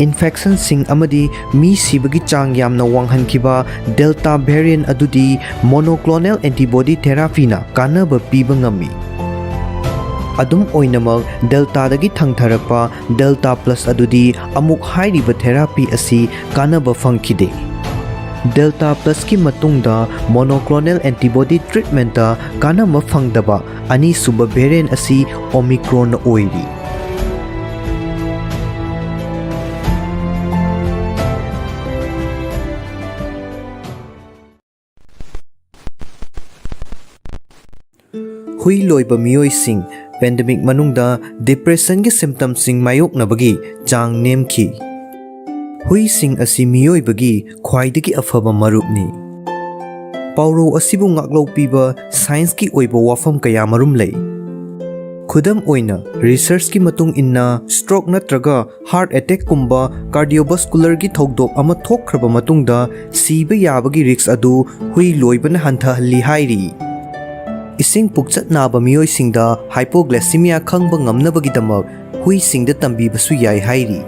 ꯏꯟꯐꯦꯛꯁꯟꯁꯤꯡ ꯑꯃꯗꯤ ꯃꯤ ꯁꯤꯕꯒꯤ ꯆꯥꯡ ꯌꯥꯝꯅ ꯋꯥꯡꯍꯟꯈꯤꯕ ꯗꯦꯜꯇꯥ ꯚꯦꯔꯤꯌꯟ ꯑꯗꯨꯗꯤ ꯃꯣꯅꯣꯀ꯭ꯂꯣꯅꯦꯜ ꯑꯦꯟꯇꯤꯕꯣꯗꯤ ꯊꯦꯔꯥꯄꯤꯅ ꯀꯥꯟꯅꯕ ꯄꯤꯕ ꯉꯝꯃꯤ꯫ ꯑꯗꯨꯝ ꯑꯣꯏꯅꯃꯛ, ꯗꯦꯜꯇꯥꯗꯒꯤ ꯊꯪꯊꯔꯛꯄ ꯗꯦꯜꯇꯥ ꯄ꯭ꯂꯁ ꯑꯗꯨꯗꯤ ꯑꯃꯨꯛ ꯍꯥꯏꯔꯤꯕ ꯊꯦꯔꯥꯄꯤ ꯑꯁꯤ ꯀꯥꯟꯅꯕ ꯐꯪꯈꯤꯗꯦ꯫ ꯗꯦꯜꯇꯥ ꯄ꯭ꯂꯁꯀꯤ ꯃꯇꯨꯡꯗ ꯃꯣꯅꯣꯀ꯭ꯂꯣꯅꯦꯜ ꯑꯦꯟꯇꯤꯕꯣꯗꯤ ꯇ꯭ꯔꯤꯠꯃꯦꯟꯇ ꯀꯥꯟꯅꯕ ꯐꯪꯗꯕ ꯑꯅꯤꯁꯨꯕ ꯚꯦꯔꯤꯌꯟ ꯑꯁꯤ ꯑꯣꯃꯤꯀ꯭ꯔꯣꯟꯅ ꯑꯣꯏꯔꯤ꯫ ꯍꯨꯏ ꯂꯣꯏꯕ ꯃꯤꯑꯣꯏꯁꯤꯡ ꯄꯦꯟꯗꯦꯃꯤꯛ ꯃꯅꯨꯡꯗ ꯗꯤꯄ꯭ꯔꯦꯁꯟꯒꯤ ꯁꯤꯝꯇꯝꯁꯤꯡ ꯃꯥꯌꯣꯛꯅꯕꯒꯤ ꯆꯥꯡ ꯅꯦꯝꯈꯤ꯫ ꯍꯨꯏꯁꯤꯡ ꯑꯁꯤ ꯃꯤꯑꯣꯏꯕꯒꯤ ꯈ꯭ꯋꯥꯏꯗꯒꯤ ꯑꯐꯕ ꯃꯔꯨꯞꯅꯤ꯫ ꯄꯥꯎꯔꯧ ꯑꯁꯤꯕꯨ ꯉꯥꯛꯂꯧ ꯄꯤꯕ ꯁꯥꯏꯟꯁꯀꯤ ꯑꯣꯏꯕ ꯋꯥꯐꯝ ꯀꯌꯥꯃꯔꯨꯝ ꯂꯩ꯫ ꯈꯨꯗꯝ ꯑꯣꯏꯅ, ꯔꯤꯁꯔꯆꯀꯤ ꯃꯇꯨꯡ ꯏꯟꯅ, ꯁ꯭ꯇ꯭ꯔꯣꯛ ꯅꯠꯇ꯭ꯔꯒ ꯍꯥꯔꯠ ꯑꯦꯇꯦꯛꯀꯨꯝꯕ ꯀꯥꯔꯗꯤꯑꯣꯚꯥꯁꯀꯨꯂꯔꯒꯤ ꯊꯧꯗꯣꯛ ꯑꯃ ꯊꯣꯛꯈ꯭ꯔꯕ ꯃꯇꯨꯡꯗ ꯁꯤꯕ ꯌꯥꯕꯒꯤ ꯔꯤꯁ꯭ꯛ ꯑꯗꯨ ꯍꯨꯏ ꯂꯣꯏꯕꯅ ꯍꯟꯊꯍꯜꯂꯤ ꯍꯥꯏꯔꯤ꯫ ꯏꯁꯤꯡ ꯄꯨꯛꯆꯠ ꯅꯥꯕ ꯃꯤꯑꯣꯏꯁꯤꯡꯗ ꯍꯥꯏꯄꯣꯒ꯭ꯂꯥꯏꯁꯤꯃꯤꯌꯥ ꯈꯪꯕ ꯉꯝꯅꯕꯒꯤꯗꯃꯛ ꯍꯨꯏꯁꯤꯡꯗ ꯇꯝꯕꯤꯕꯁꯨ ꯌꯥꯏ ꯍꯥꯏꯔꯤ꯫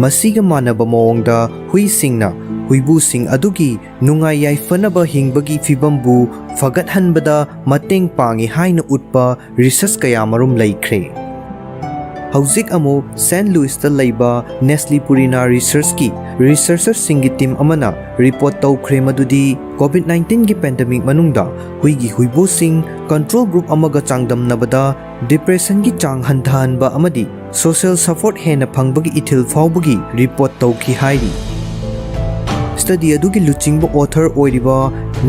ꯃꯁꯤꯒ ꯃꯥꯟꯅꯕ ꯃꯑꯣꯡꯗ, ꯍꯨꯏꯁꯤꯡꯅ ꯍꯨꯏꯕꯨꯁꯤꯡ ꯑꯗꯨꯒꯤ ꯅꯨꯡꯉꯥꯏ ꯌꯥꯏꯐꯅꯕ ꯍꯤꯡꯕꯒꯤ ꯐꯤꯚꯝꯕꯨ ꯐꯒꯠꯍꯟꯕꯗ ꯃꯇꯦꯡ ꯄꯥꯡꯏ ꯍꯥꯏꯅ ꯎꯠꯄ ꯔꯤꯁꯔꯆ ꯀꯌꯥꯃꯔꯨꯝ ꯂꯩꯈ꯭ꯔꯦ꯫ ꯍꯧꯖꯤꯛ ꯑꯃꯨꯛ ꯁꯦꯟꯠ ꯂꯨꯏꯁꯇ ꯂꯩꯕ ꯅꯦꯁꯂꯤ ꯄꯨꯔꯤꯅꯥ ꯔꯤꯁꯔꯆꯀꯤ ꯔꯤꯁꯔꯆꯔꯁꯤꯡꯒꯤ ꯇꯤꯝ ꯑꯃꯅ ꯔꯤꯄꯣꯔꯠ ꯇꯧꯈ꯭ꯔꯦ ꯃꯗꯨꯗꯤ ꯀꯣꯚꯤꯗ ꯅꯥꯏꯟꯇꯤꯟꯒꯤ ꯄꯦꯟꯗꯦꯃꯤꯛ ꯃꯅꯨꯡꯗ ꯍꯨꯏꯒꯤ ꯍꯨꯏꯕꯨꯁꯤꯡ ꯀꯟꯇ꯭ꯔꯣꯜ ꯒ꯭ꯔꯨꯞ ꯑꯃꯒ ꯆꯥꯡꯗꯝꯅꯕꯗ ꯗꯤꯄ꯭ꯔꯦꯁꯟꯒꯤ ꯆꯥꯡ ꯍꯟꯊꯍꯟꯕ ꯑꯃꯗꯤ ꯁꯣꯁꯤꯌꯦꯜ ꯁꯄꯣꯔꯠ ꯍꯦꯟꯅ ꯐꯪꯕꯒꯤ ꯏꯊꯤꯜ ꯐꯥꯎꯕꯒꯤ ꯔꯤꯄꯣꯔꯠ ꯇꯧꯈꯤ ꯍꯥꯏꯔꯤ꯫ ꯁ꯭ꯇꯗꯤ ꯑꯗꯨꯒꯤ ꯂꯨꯆꯤꯡꯕ ꯑꯣꯊꯔ ꯑꯣꯏꯔꯤꯕ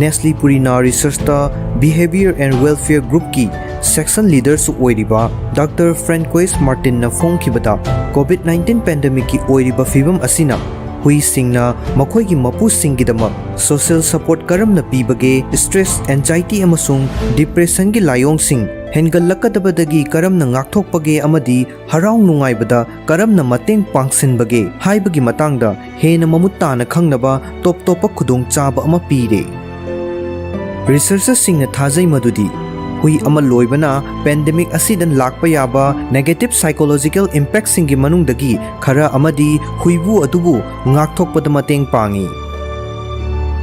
ꯅꯦꯁꯂꯤ ꯄꯨꯔꯤꯅꯥ ꯔꯤꯁꯔꯆꯇ ꯕꯤꯍꯦꯕꯤꯌꯔ ꯑꯦꯟ ꯋꯦꯜꯐꯤꯌꯔ ꯒ꯭ꯔꯨꯞꯀꯤ ꯁꯦꯛꯁꯟ ꯂꯤꯗꯔꯁꯨ ꯑꯣꯏꯔꯤꯕ ꯗꯥꯛꯇꯔ ꯐ꯭ꯔꯦꯟꯀꯣꯏꯁ ꯃꯥꯔꯇꯤꯟꯅ ꯐꯣꯡꯈꯤꯕꯗ, ꯀꯣꯚꯤꯗ ꯅꯥꯏꯟꯇꯤꯟ ꯄꯦꯟꯗꯦꯃꯤꯛꯀꯤ ꯑꯣꯏꯔꯤꯕ ꯐꯤꯚꯝ ꯑꯁꯤꯅ ꯍꯨꯏꯁꯤꯡꯅ ꯃꯈꯣꯏꯒꯤ ꯃꯄꯨꯁꯤꯡꯒꯤꯗꯃꯛ ꯁꯣꯁꯤꯌꯦꯜ ꯁꯄꯣꯔꯠ ꯀꯔꯝꯅ ꯄꯤꯕꯒꯦ, ꯁ꯭ꯇ꯭ꯔꯦꯁ, ꯑꯦꯟꯖꯥꯏꯇꯤ ꯑꯃꯁꯨꯡ ꯗꯤꯄ꯭ꯔꯦꯁꯟꯒꯤ ꯂꯥꯏꯑꯣꯡꯁꯤꯡ ꯍꯦꯟꯒꯠꯂꯛꯀꯗꯕꯗꯒꯤ ꯀꯔꯝꯅ ꯉꯥꯛꯊꯣꯛꯄꯒꯦ ꯑꯃꯗꯤ ꯍꯔꯥꯎ ꯅꯨꯡꯉꯥꯏꯕꯗ ꯀꯔꯝꯅ ꯃꯇꯦꯡ ꯄꯥꯡꯁꯤꯟꯕꯒꯦ ꯍꯥꯏꯕꯒꯤ ꯃꯇꯥꯡꯗ ꯍꯦꯟꯅ ꯃꯃꯨꯠ ꯇꯥꯅ ꯈꯪꯅꯕ ꯇꯣꯞ ꯇꯣꯞꯄ ꯈꯨꯗꯣꯡꯆꯥꯕ ꯑꯃ ꯄꯤꯔꯦ꯫ ꯔꯤꯁꯔꯆꯔꯁꯤꯡꯅ ꯊꯥꯖꯩ ꯃꯗꯨꯗꯤ ꯍꯨꯏ ꯑꯃ ꯂꯣꯏꯕꯅ ꯄꯦꯟꯗꯦꯃꯤꯛ ꯑꯁꯤꯗ ꯂꯥꯛꯄ ꯌꯥꯕ ꯅꯦꯒꯦꯇꯤꯚ ꯁꯥꯏꯀꯣꯂꯣꯖꯤꯀꯦꯜ ꯏꯝꯄꯦꯛꯁꯤꯡꯒꯤ ꯃꯅꯨꯡꯗꯒꯤ ꯈꯔ ꯑꯃꯗꯤ ꯍꯨꯏꯕꯨ ꯑꯗꯨꯕꯨ ꯉꯥꯛꯊꯣꯛꯄꯗ ꯃꯇꯦꯡ ꯄꯥꯡꯏ꯫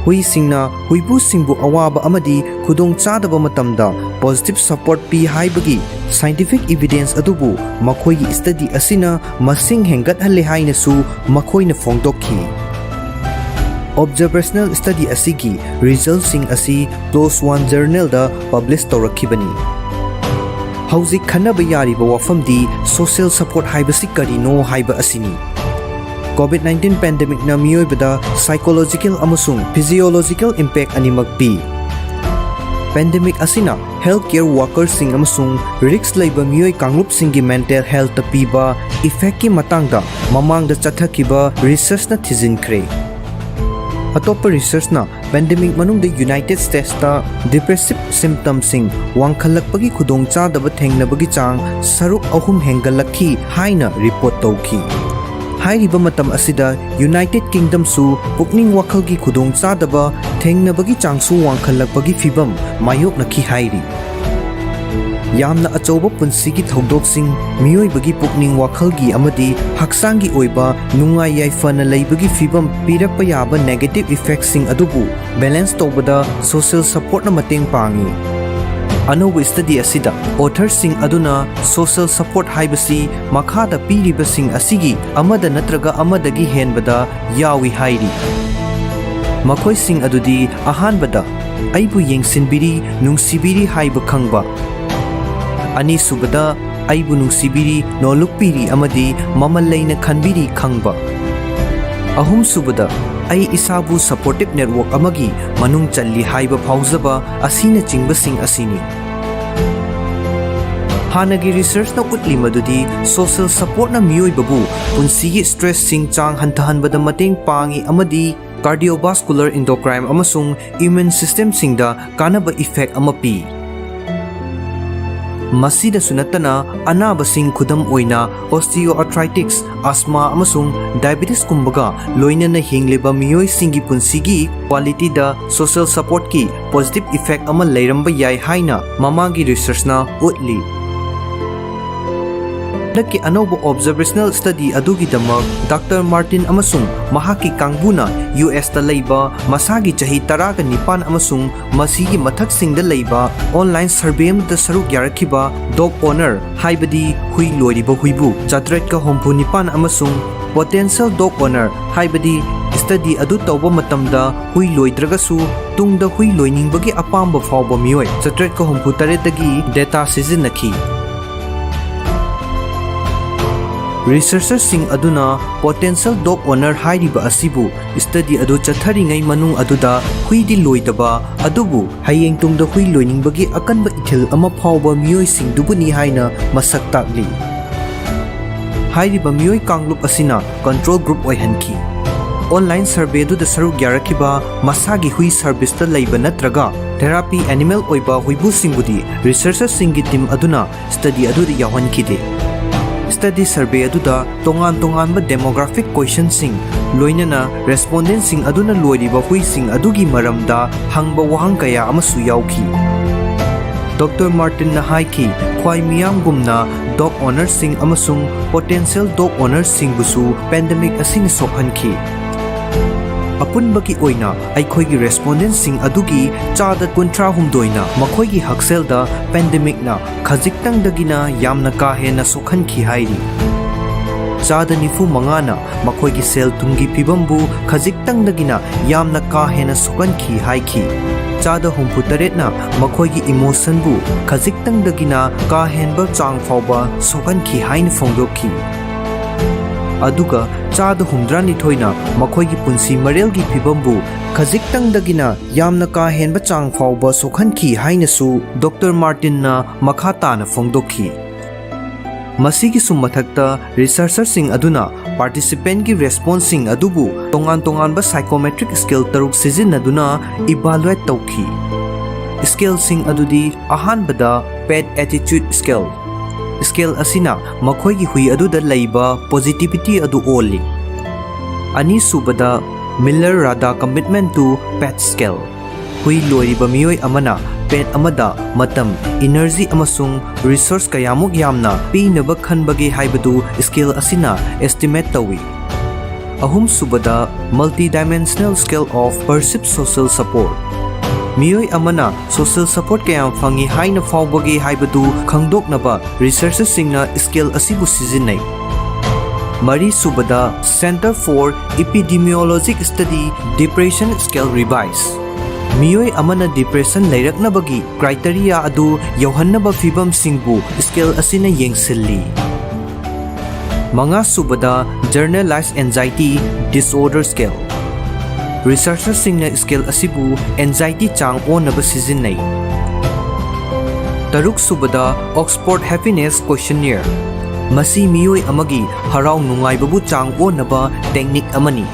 ꯍꯨꯏꯁꯤꯡꯅ ꯍꯨꯏꯕꯨꯁꯤꯡꯕꯨ ꯑꯋꯥꯕ ꯑꯃꯗꯤ ꯈꯨꯗꯣꯡꯆꯥꯗꯕ ꯃꯇꯝꯗ ꯄꯣꯖꯤꯇꯤꯚ ꯁꯄꯣꯔꯠ ꯄꯤ ꯍꯥꯏꯕꯒꯤ ꯁꯥꯏꯟꯇꯤꯐꯤꯛ ꯏꯚꯤꯗꯦꯟꯁ ꯑꯗꯨꯕꯨ ꯃꯈꯣꯏꯒꯤ ꯁ꯭ꯇꯗꯤ ꯑꯁꯤꯅ ꯃꯁꯤꯡ ꯍꯦꯟꯒꯠꯍꯜꯂꯦ ꯍꯥꯏꯅꯁꯨ ꯃꯈꯣꯏꯅ ꯐꯣꯡꯗꯣꯛꯈꯤ꯫ ꯑꯣꯕꯖꯔꯕꯦꯁꯅꯦꯜ ꯁ꯭ꯇꯗꯤ ꯑꯁꯤꯒꯤ ꯔꯤꯖꯜꯁꯤꯡ ꯑꯁꯤ ꯄ꯭ꯂꯣꯁ ꯋꯥꯟ ꯖꯔꯅꯦꯜꯗ ꯄꯕ꯭ꯂꯤꯁ ꯇꯧꯔꯛꯈꯤꯕꯅꯤ꯫ ꯍꯧꯖꯤꯛ ꯈꯟꯅꯕ ꯌꯥꯔꯤꯕ ꯋꯥꯐꯝꯗꯤ ꯁꯣꯁꯤꯌꯦꯜ ꯁꯄꯣꯔꯠ ꯍꯥꯏꯕꯁꯤ ꯀꯔꯤꯅꯣ ꯍꯥꯏꯕ ꯑꯁꯤꯅꯤ꯫ ꯀꯣꯚꯤꯗ ꯅꯥꯏꯟꯇꯤꯟ ꯄꯦꯟꯗꯦꯃꯤꯛꯅ ꯃꯤꯑꯣꯏꯕꯗ ꯁꯥꯏꯀꯣꯂꯣꯖꯤꯀꯦꯜ ꯑꯃꯁꯨꯡ ꯐꯤꯖꯤꯑꯣꯂꯣꯖꯤꯀꯦꯜ ꯏꯝꯄꯦꯛ ꯑꯅꯤꯃꯛ ꯄꯤ꯫ ꯄꯦꯟꯗꯦꯃꯤꯛ ꯑꯁꯤꯅ ꯍꯦꯜꯊ ꯀꯦꯌꯔ ꯋꯥꯀꯔꯁꯤꯡ ꯑꯃꯁꯨꯡ ꯔꯤꯁ꯭ꯛ ꯂꯩꯕ ꯃꯤꯑꯣꯏ ꯀꯥꯡꯂꯨꯞꯁꯤꯡꯒꯤ ꯃꯦꯟꯇꯦꯜ ꯍꯦꯜꯊꯇ ꯄꯤꯕ ꯏꯐꯦꯛꯀꯤ ꯃꯇꯥꯡꯗ ꯃꯃꯥꯡꯗ ꯆꯠꯊꯈꯤꯕ ꯔꯤꯁꯔꯆꯅ ꯊꯤꯖꯤꯟꯈ꯭ꯔꯦ꯫ ꯑꯇꯣꯞꯄ ꯔꯤꯁꯔꯆꯅ ꯄꯦꯟꯗꯦꯃꯤꯛ ꯃꯅꯨꯡꯗ ꯌꯨꯅꯥꯏꯇꯦꯗ ꯁ꯭ꯇꯦꯠꯁꯇ ꯗꯤꯄ꯭ꯔꯦꯁꯤꯚ ꯁꯤꯝꯇꯝꯁꯤꯡ ꯋꯥꯡꯈꯠꯂꯛꯄꯒꯤ ꯈꯨꯗꯣꯡꯆꯥꯗꯕ ꯊꯦꯡꯅꯕꯒꯤ ꯆꯥꯡ ꯁꯔꯨꯛ ꯑꯍꯨꯝ ꯍꯦꯟꯒꯠꯂꯛꯈꯤ ꯍꯥꯏꯅ ꯔꯤꯄꯣꯔꯠ ꯇꯧꯈꯤ꯫ ꯍꯥꯏꯔꯤꯕ ꯃꯇꯝ ꯑꯁꯤꯗ ꯌꯨꯅꯥꯏꯇꯦꯗ ꯀꯤꯡꯗꯝꯁꯨ ꯄꯨꯛꯅꯤꯡ ꯋꯥꯈꯜꯒꯤ ꯈꯨꯗꯣꯡꯆꯥꯗꯕ ꯊꯦꯡꯅꯕꯒꯤ ꯆꯥꯡꯁꯨ ꯋꯥꯡꯈꯠꯂꯛꯄꯒꯤ ꯐꯤꯚꯝ ꯃꯥꯌꯣꯛꯅꯈꯤ ꯍꯥꯏꯔꯤ꯫ ꯌꯥꯝꯅ ꯑꯆꯧꯕ ꯄꯨꯟꯁꯤꯒꯤ ꯊꯧꯗꯣꯛꯁꯤꯡ, ꯃꯤꯑꯣꯏꯕꯒꯤ ꯄꯨꯛꯅꯤꯡ ꯋꯥꯈꯜꯒꯤ ꯑꯃꯗꯤ ꯍꯛꯆꯥꯡꯒꯤ ꯑꯣꯏꯕ ꯅꯨꯡꯉꯥꯏ ꯌꯥꯏꯐꯅ ꯂꯩꯕꯒꯤ ꯐꯤꯚꯝ ꯄꯤꯔꯛꯄ ꯌꯥꯕ ꯅꯦꯒꯦꯇꯤꯚ ꯏꯐꯦꯛꯁꯤꯡ ꯑꯗꯨꯕꯨ ꯕꯦꯂꯦꯟꯁ ꯇꯧꯕꯗ ꯁꯣꯁꯤꯌꯦꯜ ꯁꯄꯣꯔꯠꯅ ꯃꯇꯦꯡ ꯄꯥꯡꯏ꯫ ꯑꯅꯧꯕ ꯁ꯭ꯇꯗꯤ ꯑꯁꯤꯗ ꯑꯣꯊꯔꯁꯤꯡ ꯑꯗꯨꯅ ꯁꯣꯁꯤꯌꯦꯜ ꯁꯄꯣꯔꯠ ꯍꯥꯏꯕꯁꯤ ꯃꯈꯥꯗ ꯄꯤꯔꯤꯕꯁꯤꯡ ꯑꯁꯤꯒꯤ ꯑꯃꯗ ꯅꯠꯇ꯭ꯔꯒ ꯑꯃꯗꯒꯤ ꯍꯦꯟꯕꯗ ꯌꯥꯎꯏ ꯍꯥꯏꯔꯤ꯫ ꯃꯈꯣꯏꯁꯤꯡ ꯑꯗꯨꯗꯤ, ꯑꯍꯥꯟꯕꯗ, ꯑꯩꯕꯨ ꯌꯦꯡꯁꯤꯟꯕꯤꯔꯤ, ꯅꯨꯡꯁꯤꯕꯤꯔꯤ ꯍꯥꯏꯕ ꯈꯪꯕ꯫ ꯑꯅꯤꯁꯨꯕꯗ, ꯑꯩꯕꯨ ꯅꯨꯡꯁꯤꯕꯤꯔꯤ, ꯅꯣꯜꯂꯨꯛꯄꯤꯔꯤ ꯑꯃꯗꯤ ꯃꯃꯜ ꯂꯩꯅ ꯈꯟꯕꯤꯔꯤ ꯈꯪꯕ꯫ ꯑꯍꯨꯝꯁꯨꯕꯗ, ꯑꯩ ꯏꯁꯥꯕꯨ ꯁꯄꯣꯔꯇꯤꯚ ꯅꯦꯠꯋꯥꯔꯛ ꯑꯃꯒꯤ ꯃꯅꯨꯡ ꯆꯜꯂꯤ ꯍꯥꯏꯕ ꯐꯥꯎꯖꯕ ꯑꯁꯤꯅꯆꯤꯡꯕꯁꯤꯡ ꯑꯁꯤꯅꯤ꯫ ꯍꯥꯟꯅꯒꯤ ꯔꯤꯁꯔꯆꯅ ꯎꯠꯂꯤ ꯃꯗꯨꯗꯤ ꯁꯣꯁꯤꯌꯦꯜ ꯁꯄꯣꯔꯠꯅ ꯃꯤꯑꯣꯏꯕꯕꯨ ꯄꯨꯟꯁꯤꯒꯤ ꯁ꯭ꯇ꯭ꯔꯦꯁꯁꯤꯡ ꯆꯥꯡ ꯍꯟꯊꯍꯟꯕꯗ ꯃꯇꯦꯡ ꯄꯥꯡꯏ ꯑꯃꯗꯤ ꯀꯥꯔꯗꯤꯑꯣꯚꯥꯁꯀꯨꯂꯔ, ꯏꯟꯗꯣꯀ꯭ꯔꯥꯏꯟ ꯑꯃꯁꯨꯡ ꯏꯝꯃ꯭ꯌꯨꯟ ꯁꯤꯁꯇꯦꯝꯁꯤꯡꯗ ꯀꯥꯟꯅꯕ ꯏꯐꯦꯛ ꯑꯃ ꯄꯤ꯫ ꯃꯁꯤꯗꯁꯨ ꯅꯠꯇꯅ, ꯑꯅꯥꯕꯁꯤꯡ, ꯈꯨꯗꯝ ꯑꯣꯏꯅ osteoarthritis, asthma ꯑꯃꯁꯨꯡ diabetesꯀꯨꯝꯕꯒ ꯂꯣꯏꯅꯅ ꯍꯤꯡꯂꯤꯕ ꯃꯤꯑꯣꯏꯁꯤꯡꯒꯤ ꯄꯨꯟꯁꯤꯒꯤ qualityꯗ social supportꯀꯤ positive effect ꯑꯃ ꯂꯩꯔꯝꯕ ꯌꯥꯏ ꯍꯥꯏꯅ ꯃꯃꯥꯡꯒꯤ researchꯅ ꯎꯠꯂꯤ꯫ ꯍꯟꯗꯛꯀꯤ ꯑꯅꯧꯕ observational study ꯑꯗꯨꯒꯤꯗꯃꯛ Doctor Martin ꯑꯃꯁꯨꯡ ꯃꯍꯥꯛꯀꯤ ꯀꯥꯡꯕꯨꯅ USꯇ ꯂꯩꯕ ꯃꯁꯥꯒꯤ ꯆꯍꯤ ꯇꯔꯥꯒ ꯅꯤꯄꯥꯟ ꯑꯃꯁꯨꯡ ꯃꯁꯤꯒꯤ ꯃꯊꯛꯁꯤꯡꯗ ꯂꯩꯕ online survey ꯑꯃꯗ ꯁꯔꯨꯛ ꯌꯥꯔꯛꯈꯤꯕ dog owner, ꯍꯥꯏꯕꯗꯤ ꯍꯨꯏ ꯂꯣꯏꯔꯤꯕ ꯍꯨꯏꯕꯨ ꯆꯥꯇ꯭ꯔꯦꯠꯀ ꯍꯨꯝꯐꯨ ꯅꯤꯄꯥꯟ ꯑꯃꯁꯨꯡ potential dog owner, ꯍꯥꯏꯕꯗꯤ study ꯑꯗꯨ ꯇꯧꯕ ꯃꯇꯝꯗ ꯍꯨꯏ ꯂꯣꯏꯗ꯭ꯔꯒꯁꯨ ꯇꯨꯡꯗ ꯍꯨꯏ ꯂꯣꯏꯅꯤꯡꯕꯒꯤ ꯑꯄꯥꯝꯕ ꯐꯥꯎꯕ ꯃꯤꯑꯣꯏ ꯆꯥꯇ꯭ꯔꯦꯠꯀ ꯍꯨꯝꯐꯨ ꯇꯔꯦꯠꯇꯒꯤ data ꯁꯤꯖꯤꯟꯅꯈꯤ꯫ Researcherꯁꯤꯡ ꯑꯗꯨꯅ potential dog owner ꯍꯥꯏꯔꯤꯕ ꯑꯁꯤꯕꯨ study ꯑꯗꯨ ꯆꯠꯊꯔꯤꯉꯩ ꯃꯅꯨꯡ ꯑꯗꯨꯗ ꯍꯨꯏꯗꯤ ꯂꯣꯏꯗꯕ, ꯑꯗꯨꯕꯨ ꯍꯌꯦꯡ ꯇꯨꯡꯗ ꯍꯨꯏ ꯂꯣꯏꯅꯤꯡꯕꯒꯤ ꯑꯀꯟꯕ ꯏꯊꯤꯜ ꯑꯃ ꯐꯥꯎꯕ ꯃꯤꯑꯣꯏꯁꯤꯡꯗꯨꯕꯨꯅꯤ ꯍꯥꯏꯅ ꯃꯁꯛ ꯇꯥꯛꯂꯤ꯫ ꯍꯥꯏꯔꯤꯕ ꯃꯤꯑꯣꯏ ꯀꯥꯡꯂꯨꯞ ꯑꯁꯤꯅ control group ꯑꯣꯏꯍꯟꯈꯤ꯫ Online survey ꯑꯗꯨꯗ ꯁꯔꯨꯛ ꯌꯥꯔꯛꯈꯤꯕ ꯃꯁꯥꯒꯤ ꯍꯨꯏ serviceꯇ ꯂꯩꯕ ꯅꯠꯇ꯭ꯔꯒ therapy animal ꯑꯣꯏꯕ ꯍꯨꯏꯕꯨꯁꯤꯡꯕꯨꯗꯤ researcherꯁꯤꯡꯒꯤ team ꯑꯗꯨꯅ study ꯑꯗꯨꯗ ꯌꯥꯎꯍꯟꯈꯤꯗꯦ꯫ Study survey ꯑꯗꯨꯗ ꯇꯣꯉꯥꯟ ꯇꯣꯉꯥꯟꯕ demographic questionꯁꯤꯡ, ꯂꯣꯏꯅꯅ respondentꯁꯤꯡ ꯑꯗꯨꯅ ꯂꯣꯏꯔꯤꯕ ꯍꯨꯏꯁꯤꯡ ꯑꯗꯨꯒꯤ ꯃꯔꯝꯗ ꯍꯪꯕ ꯋꯥꯍꯪ ꯀꯌꯥ ꯑꯃꯁꯨ ꯌꯥꯎꯈꯤ꯫ Doctor Martinꯅ ꯍꯥꯏꯈꯤ, ꯈ꯭ꯋꯥꯏ ꯃꯤꯌꯥꯝꯒꯨꯝꯅ dog ownerꯁꯤꯡ ꯑꯃꯁꯨꯡ potential dog ownerꯁꯤꯡꯕꯨꯁꯨ pandemic ꯑꯁꯤꯅ ꯁꯣꯛꯍꯟꯈꯤ꯫ ꯑꯄꯨꯟꯕꯒꯤ ꯑꯣꯏꯅ ꯑꯩꯈꯣꯏꯒꯤ respondentꯁꯤꯡ ꯑꯗꯨꯒꯤ ꯆꯥꯗ ꯀꯨꯟꯊ꯭ꯔꯥ ꯍꯨꯝꯗꯣꯏꯅ ꯃꯈꯣꯏꯒꯤ ꯍꯛꯁꯦꯜꯗ pandemicꯅ ꯈꯖꯤꯛꯇꯪꯗꯒꯤꯅ ꯌꯥꯝꯅ ꯀꯥ ꯍꯦꯟꯅ ꯁꯣꯛꯍꯟꯈꯤ ꯍꯥꯏꯔꯤ꯫ ꯆꯥꯗ ꯅꯤꯐꯨ ꯃꯉꯥꯅ ꯃꯈꯣꯏꯒꯤ ꯁꯦꯜ ꯊꯨꯝꯒꯤ ꯐꯤꯕꯝꯕꯨ ꯈꯖꯤꯛꯇꯪꯗꯒꯤꯅ ꯌꯥꯝꯅ ꯀꯥ ꯍꯦꯟꯅ ꯁꯣꯛꯍꯟꯈꯤ ꯍꯥꯏꯈꯤ꯫ ꯆꯥꯗ ꯍꯨꯝꯐꯨ ꯇꯔꯦꯠꯅ ꯃꯈꯣꯏꯒꯤ emotionꯕꯨ ꯈꯖꯤꯛꯇꯪꯗꯒꯤꯅ ꯀꯥ ꯍꯦꯟꯕ ꯆꯥꯡ ꯐꯥꯎꯕ ꯁꯣꯛꯍꯟꯈꯤ ꯍꯥꯏꯅ ꯐꯣꯡꯗꯣꯛꯈꯤ꯫ ꯑꯗꯨꯒ ꯆꯥꯗ ꯍꯨꯝꯗ꯭ꯔꯥꯅꯤꯊꯣꯏꯅ ꯃꯈꯣꯏꯒꯤ ꯄꯨꯟꯁꯤ ꯃꯔꯦꯜꯒꯤ ꯐꯤꯕꯝꯕꯨ ꯈꯖꯤꯛꯇꯪꯗꯒꯤꯅ ꯌꯥꯝꯅ ꯀꯥ ꯍꯦꯟꯕ ꯆꯥꯡ ꯐꯥꯎꯕ ꯁꯣꯛꯍꯟꯈꯤ ꯍꯥꯏꯅꯁꯨ Doctor Martinꯅ ꯃꯈꯥ ꯇꯥꯅ ꯐꯣꯡꯗꯣꯛꯈꯤ꯫ ꯃꯁꯤꯒꯤꯁꯨ ꯃꯊꯛꯇ, researcherꯁꯤꯡ ꯑꯗꯨꯅ participantꯀꯤ responseꯁꯤꯡ ꯑꯗꯨꯕꯨ ꯇꯣꯉꯥꯟ ꯇꯣꯉꯥꯟꯕ psychometric scale ꯇꯔꯨꯛ ꯁꯤꯖꯤꯟꯅꯗꯨꯅ evaluate ꯇꯧꯈꯤ꯫ Scaleꯁꯤꯡ ꯑꯗꯨꯗꯤ, ꯑꯍꯥꯟꯕꯗ, Pet Attitude Scale. Scale ꯑꯁꯤꯅ ꯃꯈꯣꯏꯒꯤ ꯍꯨꯏ ꯑꯗꯨꯗ ꯂꯩꯕ positivity ꯑꯗꯨ ꯑꯣꯜꯂꯤ꯫ ꯑꯅꯤꯁꯨꯕꯗ, Miller Rada Commitment to Pet Scale. ꯍꯨꯏ ꯂꯣꯏꯔꯤꯕ ꯃꯤꯑꯣꯏ ꯑꯃꯅ pet ꯑꯃꯗ ꯃꯇꯝ, energy ꯑꯃꯁꯨꯡ resource ꯀꯌꯥꯃꯨꯛ ꯌꯥꯝꯅ ꯄꯤꯅꯕ ꯈꯟꯕꯒꯦ ꯍꯥꯏꯕꯗꯨ scale ꯑꯁꯤꯅ estimate ꯇꯧꯏ꯫ ꯑꯍꯨꯝꯁꯨꯕꯗ, Multidimensional Scale of Perceived Social Support꯫ ꯃꯤꯑꯣꯏ ꯑꯃꯅ social support ꯀꯌꯥꯝ ꯐꯪꯏ ꯍꯥꯏꯅ ꯐꯥꯎꯕꯒꯦ ꯍꯥꯏꯕꯗꯨ ꯈꯪꯗꯣꯛꯅꯕ researcherꯁꯤꯡꯅ scale ꯑꯁꯤꯕꯨ ꯁꯤꯖꯤꯟꯅꯩ꯫ ꯃꯔꯤꯁꯨꯕꯗ, Center for Epidemiologic Study Depression Scale Revise꯫ ꯃꯤꯑꯣꯏ ꯑꯃꯅ depression ꯂꯩꯔꯛꯅꯕꯒꯤ criteria ꯑꯗꯨ ꯌꯧꯍꯟꯅꯕ ꯐꯤꯚꯝꯁꯤꯡꯕꯨ scale ꯑꯁꯤꯅ ꯌꯦꯡꯁꯤꯜꯂꯤ꯫ ꯃꯉꯥꯁꯨꯕꯗ, Generalized Anxiety Disorder Scale꯫ Researcherꯁꯤꯡꯅ scale ꯑꯁꯤꯕꯨ anxiety ꯆꯥꯡ ꯑꯣꯟꯅꯕ ꯁꯤꯖꯤꯟꯅꯩ꯫ ꯇꯔꯨꯛꯁꯨꯕꯗ, Oxford Happiness Questionnaire꯫ ꯃꯁꯤ ꯃꯤꯑꯣꯏ ꯑꯃꯒꯤ ꯍꯔꯥꯎ ꯅꯨꯡꯉꯥꯏꯕꯕꯨ ꯆꯥꯡ ꯑꯣꯟꯅꯕ technique ꯑꯃꯅꯤ꯫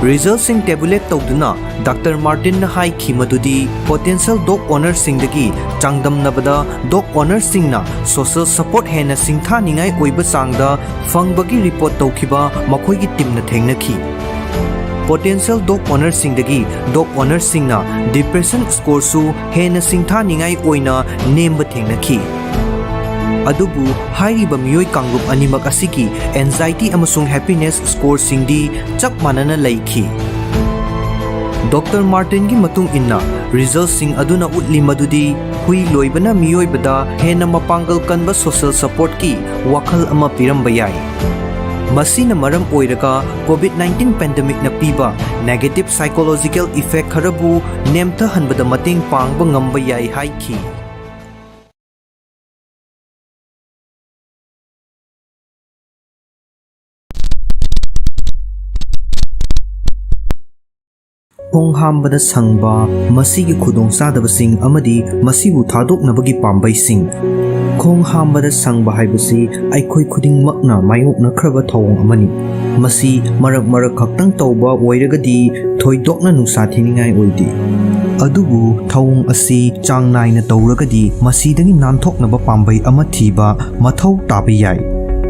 Resultꯁꯤꯡ tabulate ꯇꯧꯗꯨꯅ Doctor Martinꯅ ꯍꯥꯏꯈꯤ ꯃꯗꯨꯗꯤ potential dog ownerꯁꯤꯡꯗꯒꯤ ꯆꯥꯡꯗꯝꯅꯕꯗ dog ownerꯁꯤꯡꯅ social support ꯍꯦꯟꯅ ꯁꯤꯡꯊꯥꯅꯤꯡꯉꯥꯏ ꯑꯣꯏꯕ ꯆꯥꯡꯗ ꯐꯪꯕꯒꯤ report ꯇꯧꯈꯤꯕ ꯃꯈꯣꯏꯒꯤ teamꯅ ꯊꯦꯡꯅꯈꯤ꯫ Potential dog ownerꯁꯤꯡꯗꯒꯤ dog ownerꯁꯤꯡꯅ depression scoreꯁꯨ ꯍꯦꯟꯅ ꯁꯤꯡꯊꯥꯅꯤꯡꯉꯥꯏ ꯑꯣꯏꯅ ꯅꯦꯝꯕ ꯊꯦꯡꯅꯈꯤ꯫ ꯑꯗꯨꯕꯨ ꯍꯥꯏꯔꯤꯕ ꯃꯤꯑꯣꯏ ꯀꯥꯡꯂꯨꯞ ꯑꯅꯤꯃꯛ ꯑꯁꯤꯒꯤ anxiety ꯑꯃꯁꯨꯡ happiness scoreꯁꯤꯡꯗꯤ ꯆꯞ ꯃꯥꯟꯅꯅ ꯂꯩꯈꯤ꯫ Doctor Martinꯒꯤ ꯃꯇꯨꯡ ꯏꯟꯅ, resultꯁꯤꯡ ꯑꯗꯨꯅ ꯎꯠꯂꯤ ꯃꯗꯨꯗꯤ ꯍꯨꯏ ꯂꯣꯏꯕꯅ ꯃꯤꯑꯣꯏꯕꯗ ꯍꯦꯟꯅ ꯃꯄꯥꯡꯒꯜ ꯀꯟꯕ social supportꯀꯤ ꯋꯥꯈꯜ ꯑꯃ ꯄꯤꯔꯝꯕ ꯌꯥꯏ꯫ ꯃꯁꯤꯅ ꯃꯔꯝ ꯑꯣꯏꯔꯒ COVID nineteen pandemicꯅ ꯄꯤꯕ negative psychological effect ꯈꯔꯕꯨ ꯅꯦꯝꯊꯍꯟꯕꯗ ꯃꯇꯦꯡ ꯄꯥꯡꯕ ꯉꯝꯕ ꯌꯥꯏ ꯍꯥꯏꯈꯤ꯫ ꯈꯣꯡ ꯍꯥꯝꯕꯗ ꯁꯪꯕ, ꯃꯁꯤꯒꯤ ꯈꯨꯗꯣꯡꯆꯥꯗꯕꯁꯤꯡ ꯑꯃꯗꯤ ꯃꯁꯤꯕꯨ ꯊꯥꯗꯣꯛꯅꯕꯒꯤ ꯄꯥꯝꯕꯩꯁꯤꯡ꯫ ꯈꯣꯡ ꯍꯥꯝꯕꯗ ꯁꯪꯕ ꯍꯥꯏꯕꯁꯤ ꯑꯩꯈꯣꯏ ꯈꯨꯗꯤꯡꯃꯛꯅ ꯃꯥꯌꯣꯛꯅꯈ꯭ꯔꯕ ꯊꯧꯑꯣꯡ ꯑꯃꯅꯤ꯫ ꯃꯁꯤ ꯃꯔꯛ ꯃꯔꯛ ꯈꯛꯇꯪ ꯇꯧꯕ ꯑꯣꯏꯔꯒꯗꯤ ꯊꯣꯏꯗꯣꯛꯅ ꯅꯨꯡꯁꯥ ꯊꯤꯅꯤꯡꯉꯥꯏ ꯑꯣꯏꯗꯦ꯫ ꯑꯗꯨꯕꯨ ꯊꯧꯑꯣꯡ ꯑꯁꯤ ꯆꯥꯡ ꯅꯥꯏꯅ ꯇꯧꯔꯒꯗꯤ ꯃꯁꯤꯗꯒꯤ ꯅꯥꯟꯊꯣꯛꯅꯕ ꯄꯥꯝꯕꯩ ꯑꯃ ꯊꯤꯕ ꯃꯊꯧ ꯇꯥꯕ ꯌꯥꯏ꯫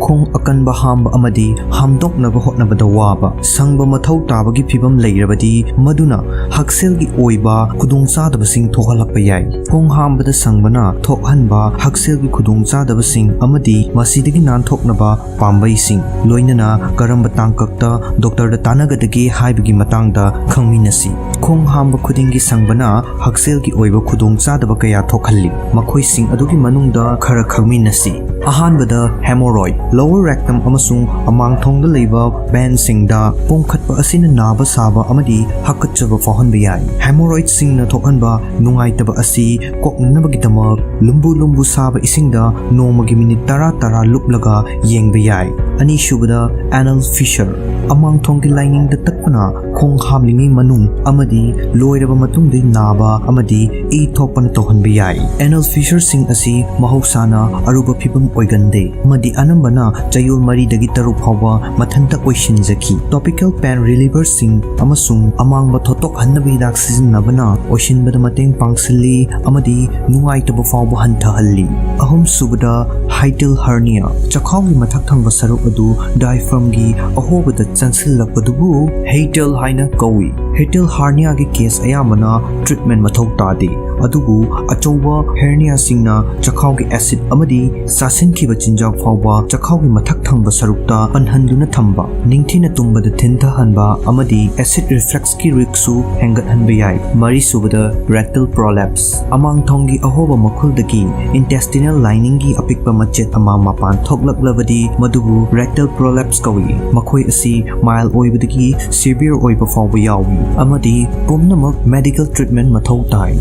ꯈꯣꯡ ꯑꯀꯟꯕ ꯍꯥꯝꯕ ꯑꯃꯗꯤ ꯍꯥꯝꯗꯣꯛꯅꯕ ꯍꯣꯠꯅꯕꯗ ꯋꯥꯕ, ꯁꯪꯕ ꯃꯊꯧ ꯇꯥꯕꯒꯤ ꯐꯤꯚꯝ ꯂꯩꯔꯕꯗꯤ ꯃꯗꯨꯅ ꯍꯛꯁꯦꯜꯒꯤ ꯑꯣꯏꯕ ꯈꯨꯗꯣꯡꯆꯥꯗꯕꯁꯤꯡ ꯊꯣꯛꯍꯜꯂꯛꯄ ꯌꯥꯏ꯫ ꯈꯣꯡ ꯍꯥꯝꯕꯗ ꯁꯪꯕꯅ ꯊꯣꯛꯍꯟꯕ ꯍꯛꯁꯦꯜꯒꯤ ꯈꯨꯗꯣꯡꯆꯥꯗꯕꯁꯤꯡ ꯑꯃꯗꯤ ꯃꯁꯤꯗꯒꯤ ꯅꯥꯟꯊꯣꯛꯅꯕ ꯄꯥꯝꯕꯩꯁꯤꯡ, ꯂꯣꯏꯅꯅ ꯀꯔꯝꯕ ꯇꯥꯡꯀꯛꯇ ꯗꯣꯛꯇꯔꯗ ꯇꯥꯟꯅꯒꯗꯒꯦ ꯍꯥꯏꯕꯒꯤ ꯃꯇꯥꯡꯗ ꯈꯪꯃꯤꯟꯅꯁꯤ꯫ ꯈꯣꯡ ꯍꯥꯝꯕ ꯈꯨꯗꯤꯡꯒꯤ ꯁꯪꯕꯅ ꯍꯛꯁꯦꯜꯒꯤ ꯑꯣꯏꯕ ꯈꯨꯗꯣꯡꯆꯥꯗꯕ ꯀꯌꯥ ꯊꯣꯛꯍꯜꯂꯤ꯫ ꯃꯈꯣꯏꯁꯤꯡ ꯑꯗꯨꯒꯤ ꯃꯅꯨꯡꯗ ꯈꯔ ꯈꯪꯃꯤꯟꯅꯁꯤ꯫ ꯑꯍꯥꯟꯕꯗ, hemorrhoid꯫ Lower rectum ꯑꯃꯁꯨꯡ ꯑꯃꯥꯡꯊꯣꯡꯗ ꯂꯩꯕ vein ꯁꯤꯡꯗ ꯄꯣꯝꯈꯠꯄ ꯑꯁꯤꯅ ꯅꯥꯕ ꯁꯥꯕ ꯑꯃꯗꯤ ꯍꯥꯀꯠꯆꯕ ꯐꯥꯎꯍꯟꯕ ꯌꯥꯏ꯫ Hemorrhoid ꯁꯤꯡꯅ ꯊꯣꯛꯍꯟꯕ ꯅꯨꯡꯉꯥꯏꯇꯕ ꯑꯁꯤ ꯀꯣꯛꯅꯅꯕꯒꯤꯗꯃꯛ ꯂꯨꯝꯕꯨ ꯂꯨꯝꯕꯨ ꯁꯥꯕ ꯏꯁꯤꯡꯗ ꯅꯣꯡꯃꯒꯤ ꯃꯤꯅꯤꯠ ꯇꯔꯥ ꯇꯔꯥ ꯂꯨꯞꯂꯒ ꯌꯦꯡꯕ ꯌꯥꯏ꯫ ꯑꯅꯤꯁꯨꯕꯗ, anal fissure꯫ ꯑꯃꯥꯡꯊꯣꯡꯒꯤ ꯂꯥꯏꯅꯤꯡꯗ ꯇꯠꯄꯅ ꯈꯣꯡ ꯍꯥꯝꯂꯤꯉꯩ ꯃꯅꯨꯡ ꯑꯃꯗꯤ ꯂꯣꯏꯔꯕ ꯃꯇꯨꯡꯗ ꯅꯥꯕ ꯑꯃꯗꯤ ꯏ ꯊꯣꯛꯄꯅ ꯇꯧꯍꯟꯕ ꯌꯥꯏ꯫ Anal fissure ꯁꯤꯡ ꯑꯁꯤ ꯃꯍꯧꯁꯥꯅ ꯑꯔꯨꯕ ꯐꯤꯚꯝ ꯑꯣꯏꯒꯟꯗꯦ ꯑꯃꯗꯤ ꯑꯅꯝꯕꯅ ꯆꯌꯣꯜ ꯃꯔꯤꯗꯒꯤ ꯇꯔꯨꯛ ꯐꯥꯎꯕ ꯃꯊꯟꯇ ꯑꯣꯏꯁꯤꯟꯖꯈꯤ꯫ Topical pain reliever ꯁꯤꯡ ꯑꯃꯁꯨꯡ ꯑꯃꯥꯡꯕ ꯊꯣꯠꯇꯣꯛꯍꯟꯅꯕ ꯍꯤꯗꯥꯛ ꯁꯤꯖꯤꯟꯅꯕꯅ ꯑꯣꯏꯁꯤꯟꯕꯗ ꯃꯇꯦꯡ ꯄꯥꯡꯁꯤꯜꯂꯤ ꯑꯃꯗꯤ ꯅꯨꯡꯉꯥꯏꯇꯕ ꯐꯥꯎꯕ ꯍꯟꯊꯍꯜꯂꯤ꯫ ꯑꯍꯨꯝꯁꯨꯕꯗ, hiatal hernia꯫ ꯆꯈꯥꯎꯒꯤ ꯃꯊꯛ ꯊꯪꯕ ꯁꯔꯨꯛ ꯑꯗꯨ diaphragm ꯒꯤ ꯑꯍꯣꯕꯗ ꯆꯪꯁꯤꯜꯂꯛꯄꯗꯨꯕꯨ hiatal ꯍꯥꯏꯅ ꯀꯧꯏ꯫ Hiatal hernia ꯒꯤ case ꯑꯌꯥꯝꯕꯅ treatment ꯃꯊꯧ ꯇꯥꯗꯦ, ꯑꯗꯨꯕꯨ ꯑꯆꯧꯕ hernia ꯁꯤꯡꯅ ꯆꯈꯥꯎꯒꯤ acid ꯑꯃꯗꯤ ꯆꯥꯁꯤꯟꯈꯤꯕ ꯆꯤꯟꯖꯥꯛ ꯐꯥꯎꯕ ꯆꯈꯥꯎꯒꯤ ꯃꯊꯛ ꯊꯪꯕ ꯁꯔꯨꯛꯇ ꯄꯟꯍꯟꯗꯨꯅ ꯊꯝꯕ, ꯅꯤꯡꯊꯤꯅ ꯇꯨꯝꯕꯗ ꯊꯤꯟꯊꯍꯟꯕ ꯑꯃꯗꯤ acid reflux ꯀꯤ risk ꯁꯨ ꯍꯦꯟꯒꯠꯍꯟꯕ ꯌꯥꯏ꯫ ꯃꯔꯤꯁꯨꯕꯗ, rectal prolapse꯫ ꯑꯃꯥꯡꯊꯣꯡꯒꯤ ꯑꯍꯣꯕ ꯃꯈꯨꯜꯗꯒꯤ intestinal lining ꯒꯤ ꯑꯄꯤꯛꯄ ꯃꯆꯦꯠ ꯑꯃ ꯃꯄꯥꯟ ꯊꯣꯛꯂꯛꯂꯕꯗꯤ ꯃꯗꯨꯕꯨ rectal prolapse ꯀꯧꯏ꯫ ꯃꯈꯣꯏ ꯑꯁꯤ mild ꯑꯣꯏꯕꯗꯒꯤ severe ꯑꯣꯏꯕ ꯐꯥꯎꯕ ꯌꯥꯎꯏ ꯑꯃꯗꯤ ꯄꯨꯝꯅꯃꯛ medical treatment ꯃꯊꯧ ꯇꯥꯏ꯫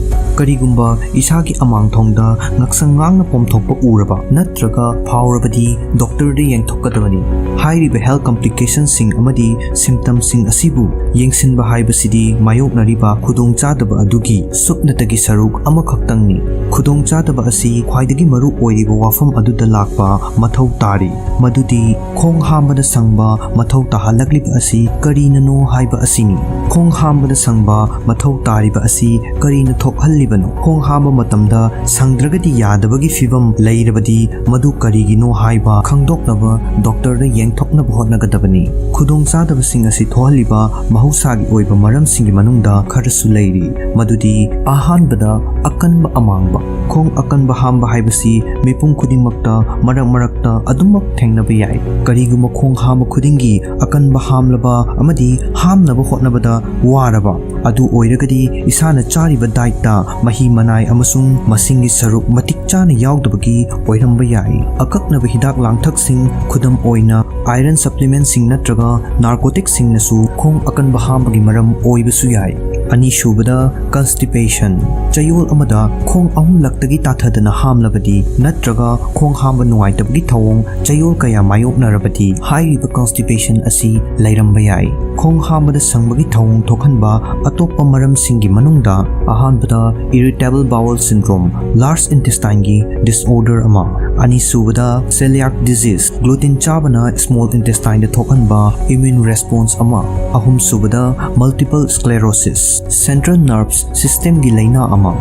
ꯀꯔꯤꯒꯨꯝꯕ ꯏꯁꯥꯒꯤ ꯑꯃꯥꯡꯊꯣꯡꯗ ꯉꯛꯁꯪ ꯉꯥꯡꯅ ꯄꯣꯝꯊꯣꯛꯄ ꯎꯔꯕ ꯅꯠꯇ꯭ꯔꯒ ꯐꯥꯎꯔꯕꯗꯤ ꯗꯣꯛꯇꯔꯗ ꯌꯦꯡꯊꯣꯛꯀꯗꯕꯅꯤ꯫ ꯍꯥꯏꯔꯤꯕ health complicationꯁꯤꯡ ꯑꯃꯗꯤ symptomꯁꯤꯡ ꯑꯁꯤꯕꯨ ꯌꯦꯡꯁꯤꯟꯕ ꯍꯥꯏꯕꯁꯤꯗꯤ ꯃꯥꯌꯣꯛꯅꯔꯤꯕ ꯈꯨꯗꯣꯡꯆꯥꯗꯕ ꯑꯗꯨꯒꯤ ꯁꯨꯞꯅꯇꯒꯤ ꯁꯔꯨꯛ ꯑꯃꯈꯛꯇꯪꯅꯤ꯫ ꯈꯨꯗꯣꯡꯆꯥꯗꯕ ꯑꯁꯤ ꯈ꯭ꯋꯥꯏꯗꯒꯤ ꯃꯔꯨ ꯑꯣꯏꯔꯤꯕ ꯋꯥꯐꯝ ꯑꯗꯨꯗ ꯂꯥꯛꯄ ꯃꯊꯧ ꯇꯥꯔꯤ, ꯃꯗꯨꯗꯤ ꯈꯣꯡ ꯍꯥꯝꯕꯗ ꯁꯪꯕ ꯃꯊꯧ ꯇꯥꯍꯜꯂꯛꯂꯤꯕ ꯑꯁꯤ ꯀꯔꯤꯅꯅꯣ ꯍꯥꯏꯕ ꯑꯁꯤꯅꯤ꯫ ꯈꯣꯡ ꯍꯥꯝꯕꯗ ꯁꯪꯕ ꯃꯊꯧ ꯇꯥꯔꯤꯕ ꯑꯁꯤ ꯀꯔꯤꯅ ꯊꯣꯛꯍꯜꯂꯤꯕꯅꯣ? ꯈꯣꯡ ꯍꯥꯝꯕ ꯃꯇꯝꯗ ꯁꯪꯗ꯭ꯔꯒꯗꯤ ꯌꯥꯗꯕꯒꯤ ꯐꯤꯚꯝ ꯂꯩꯔꯕꯗꯤ ꯃꯗꯨ ꯀꯔꯤꯒꯤꯅꯣ ꯍꯥꯏꯕ ꯈꯪꯗꯣꯛꯅꯕ ꯗꯣꯛꯇꯔꯗ ꯌꯦꯡꯊꯣꯛꯅꯕ ꯍꯣꯠꯅꯒꯗꯕꯅꯤ꯫ ꯈꯨꯗꯣꯡꯆꯥꯗꯕꯁꯤꯡ ꯑꯁꯤ ꯊꯣꯛꯍꯜꯂꯤꯕ ꯃꯍꯧꯁꯥꯒꯤ ꯑꯣꯏꯕ ꯃꯔꯝꯁꯤꯡꯒꯤ ꯃꯅꯨꯡꯗ ꯈꯔꯁꯨ ꯂꯩꯔꯤ, ꯃꯗꯨꯗꯤ ꯑꯍꯥꯟꯕꯗ ꯑꯀꯟꯕ ꯑꯃꯥꯡꯕ꯫ ꯈꯣꯡ ꯑꯀꯟꯕ ꯍꯥꯝꯕ ꯍꯥꯏꯕꯁꯤ ꯃꯤꯄꯨꯝ ꯈꯨꯗꯤꯡꯃꯛꯇ ꯃꯔꯛ ꯃꯔꯛꯇ ꯑꯗꯨꯃꯛ ꯊꯦꯡꯅꯕ ꯌꯥꯏ꯫ ꯀꯔꯤꯒꯨꯝꯕ ꯈꯣꯡ ꯍꯥꯝꯕ ꯈꯨꯗꯤꯡꯒꯤ ꯑꯀꯟꯕ ꯍꯥꯝꯂꯕ ꯑꯃꯗꯤ ꯍꯥꯝꯅꯕ ꯍꯣꯠꯅꯕꯗ ꯋꯥꯔꯕ ꯑꯗꯨ ꯑꯣꯏꯔꯒꯗꯤ ꯏꯁꯥꯅ ꯆꯥꯔꯤꯕ dietꯇ ꯃꯍꯤ ꯃꯅꯥꯏ ꯑꯃꯁꯨꯡ ꯃꯁꯤꯡꯒꯤ ꯁꯔꯨꯛ ꯃꯇꯤꯛ ꯆꯥꯅ ꯌꯥꯎꯗꯕꯒꯤ ꯑꯣꯏꯔꯝꯕ ꯌꯥꯏ꯫ ꯑꯀꯛꯅꯕ ꯍꯤꯗꯥꯛ ꯂꯥꯡꯊꯛꯁꯤꯡ, ꯈꯨꯗꯝ ꯑꯣꯏꯅ iron supplementꯁꯤꯡ ꯅꯠꯇ꯭ꯔꯒ narcoticꯁꯤꯡꯅꯁꯨ ꯈꯣꯡ ꯑꯀꯟꯕ ꯍꯥꯝꯕꯒꯤ ꯃꯔꯝ ꯑꯣꯏꯕꯁꯨ ꯌꯥꯏ꯫ ꯑꯅꯤꯁꯨꯕꯗ, constipation꯫ ꯆꯌꯣꯜ ꯑꯃꯗ ꯈꯣꯡ ꯑꯍꯨꯝꯂꯛꯇꯒꯤ ꯇꯥꯊꯗꯅ ꯍꯥꯝꯂꯕꯗꯤ ꯅꯠꯇ꯭ꯔꯒ ꯈꯣꯡ ꯍꯥꯝꯕ ꯅꯨꯡꯉꯥꯏꯇꯕꯒꯤ ꯊꯧꯑꯣꯡ ꯆꯌꯣꯜ ꯀꯌꯥ ꯃꯥꯌꯣꯛꯅꯔꯕꯗꯤ ꯍꯥꯏꯔꯤꯕ constipation ꯑꯁꯤ ꯂꯩꯔꯝꯕ ꯌꯥꯏ꯫ ꯈꯣꯡ ꯍꯥꯝꯕꯗ ꯁꯪꯕꯒꯤ ꯊꯧꯑꯣꯡ ꯊꯣꯛꯍꯟꯕ ꯑꯇꯣꯞꯄ ꯃꯔꯝꯁꯤꯡꯒꯤ ꯃꯅꯨꯡꯗ ꯑꯍꯥꯟꯕꯗ irritable bowel syndrome, large intestineꯒꯤ disorder ꯑꯃ, ꯑꯅꯤꯁꯨꯕꯗ celiac disease, gluten ꯆꯥꯕꯅ small intestineꯗ ꯊꯣꯛꯍꯟꯕ immune response ꯑꯃ, ꯑꯍꯨꯝꯁꯨꯕꯗ multiple sclerosis, central nerves systemꯒꯤ ꯂꯩꯅꯥ ꯑꯃ,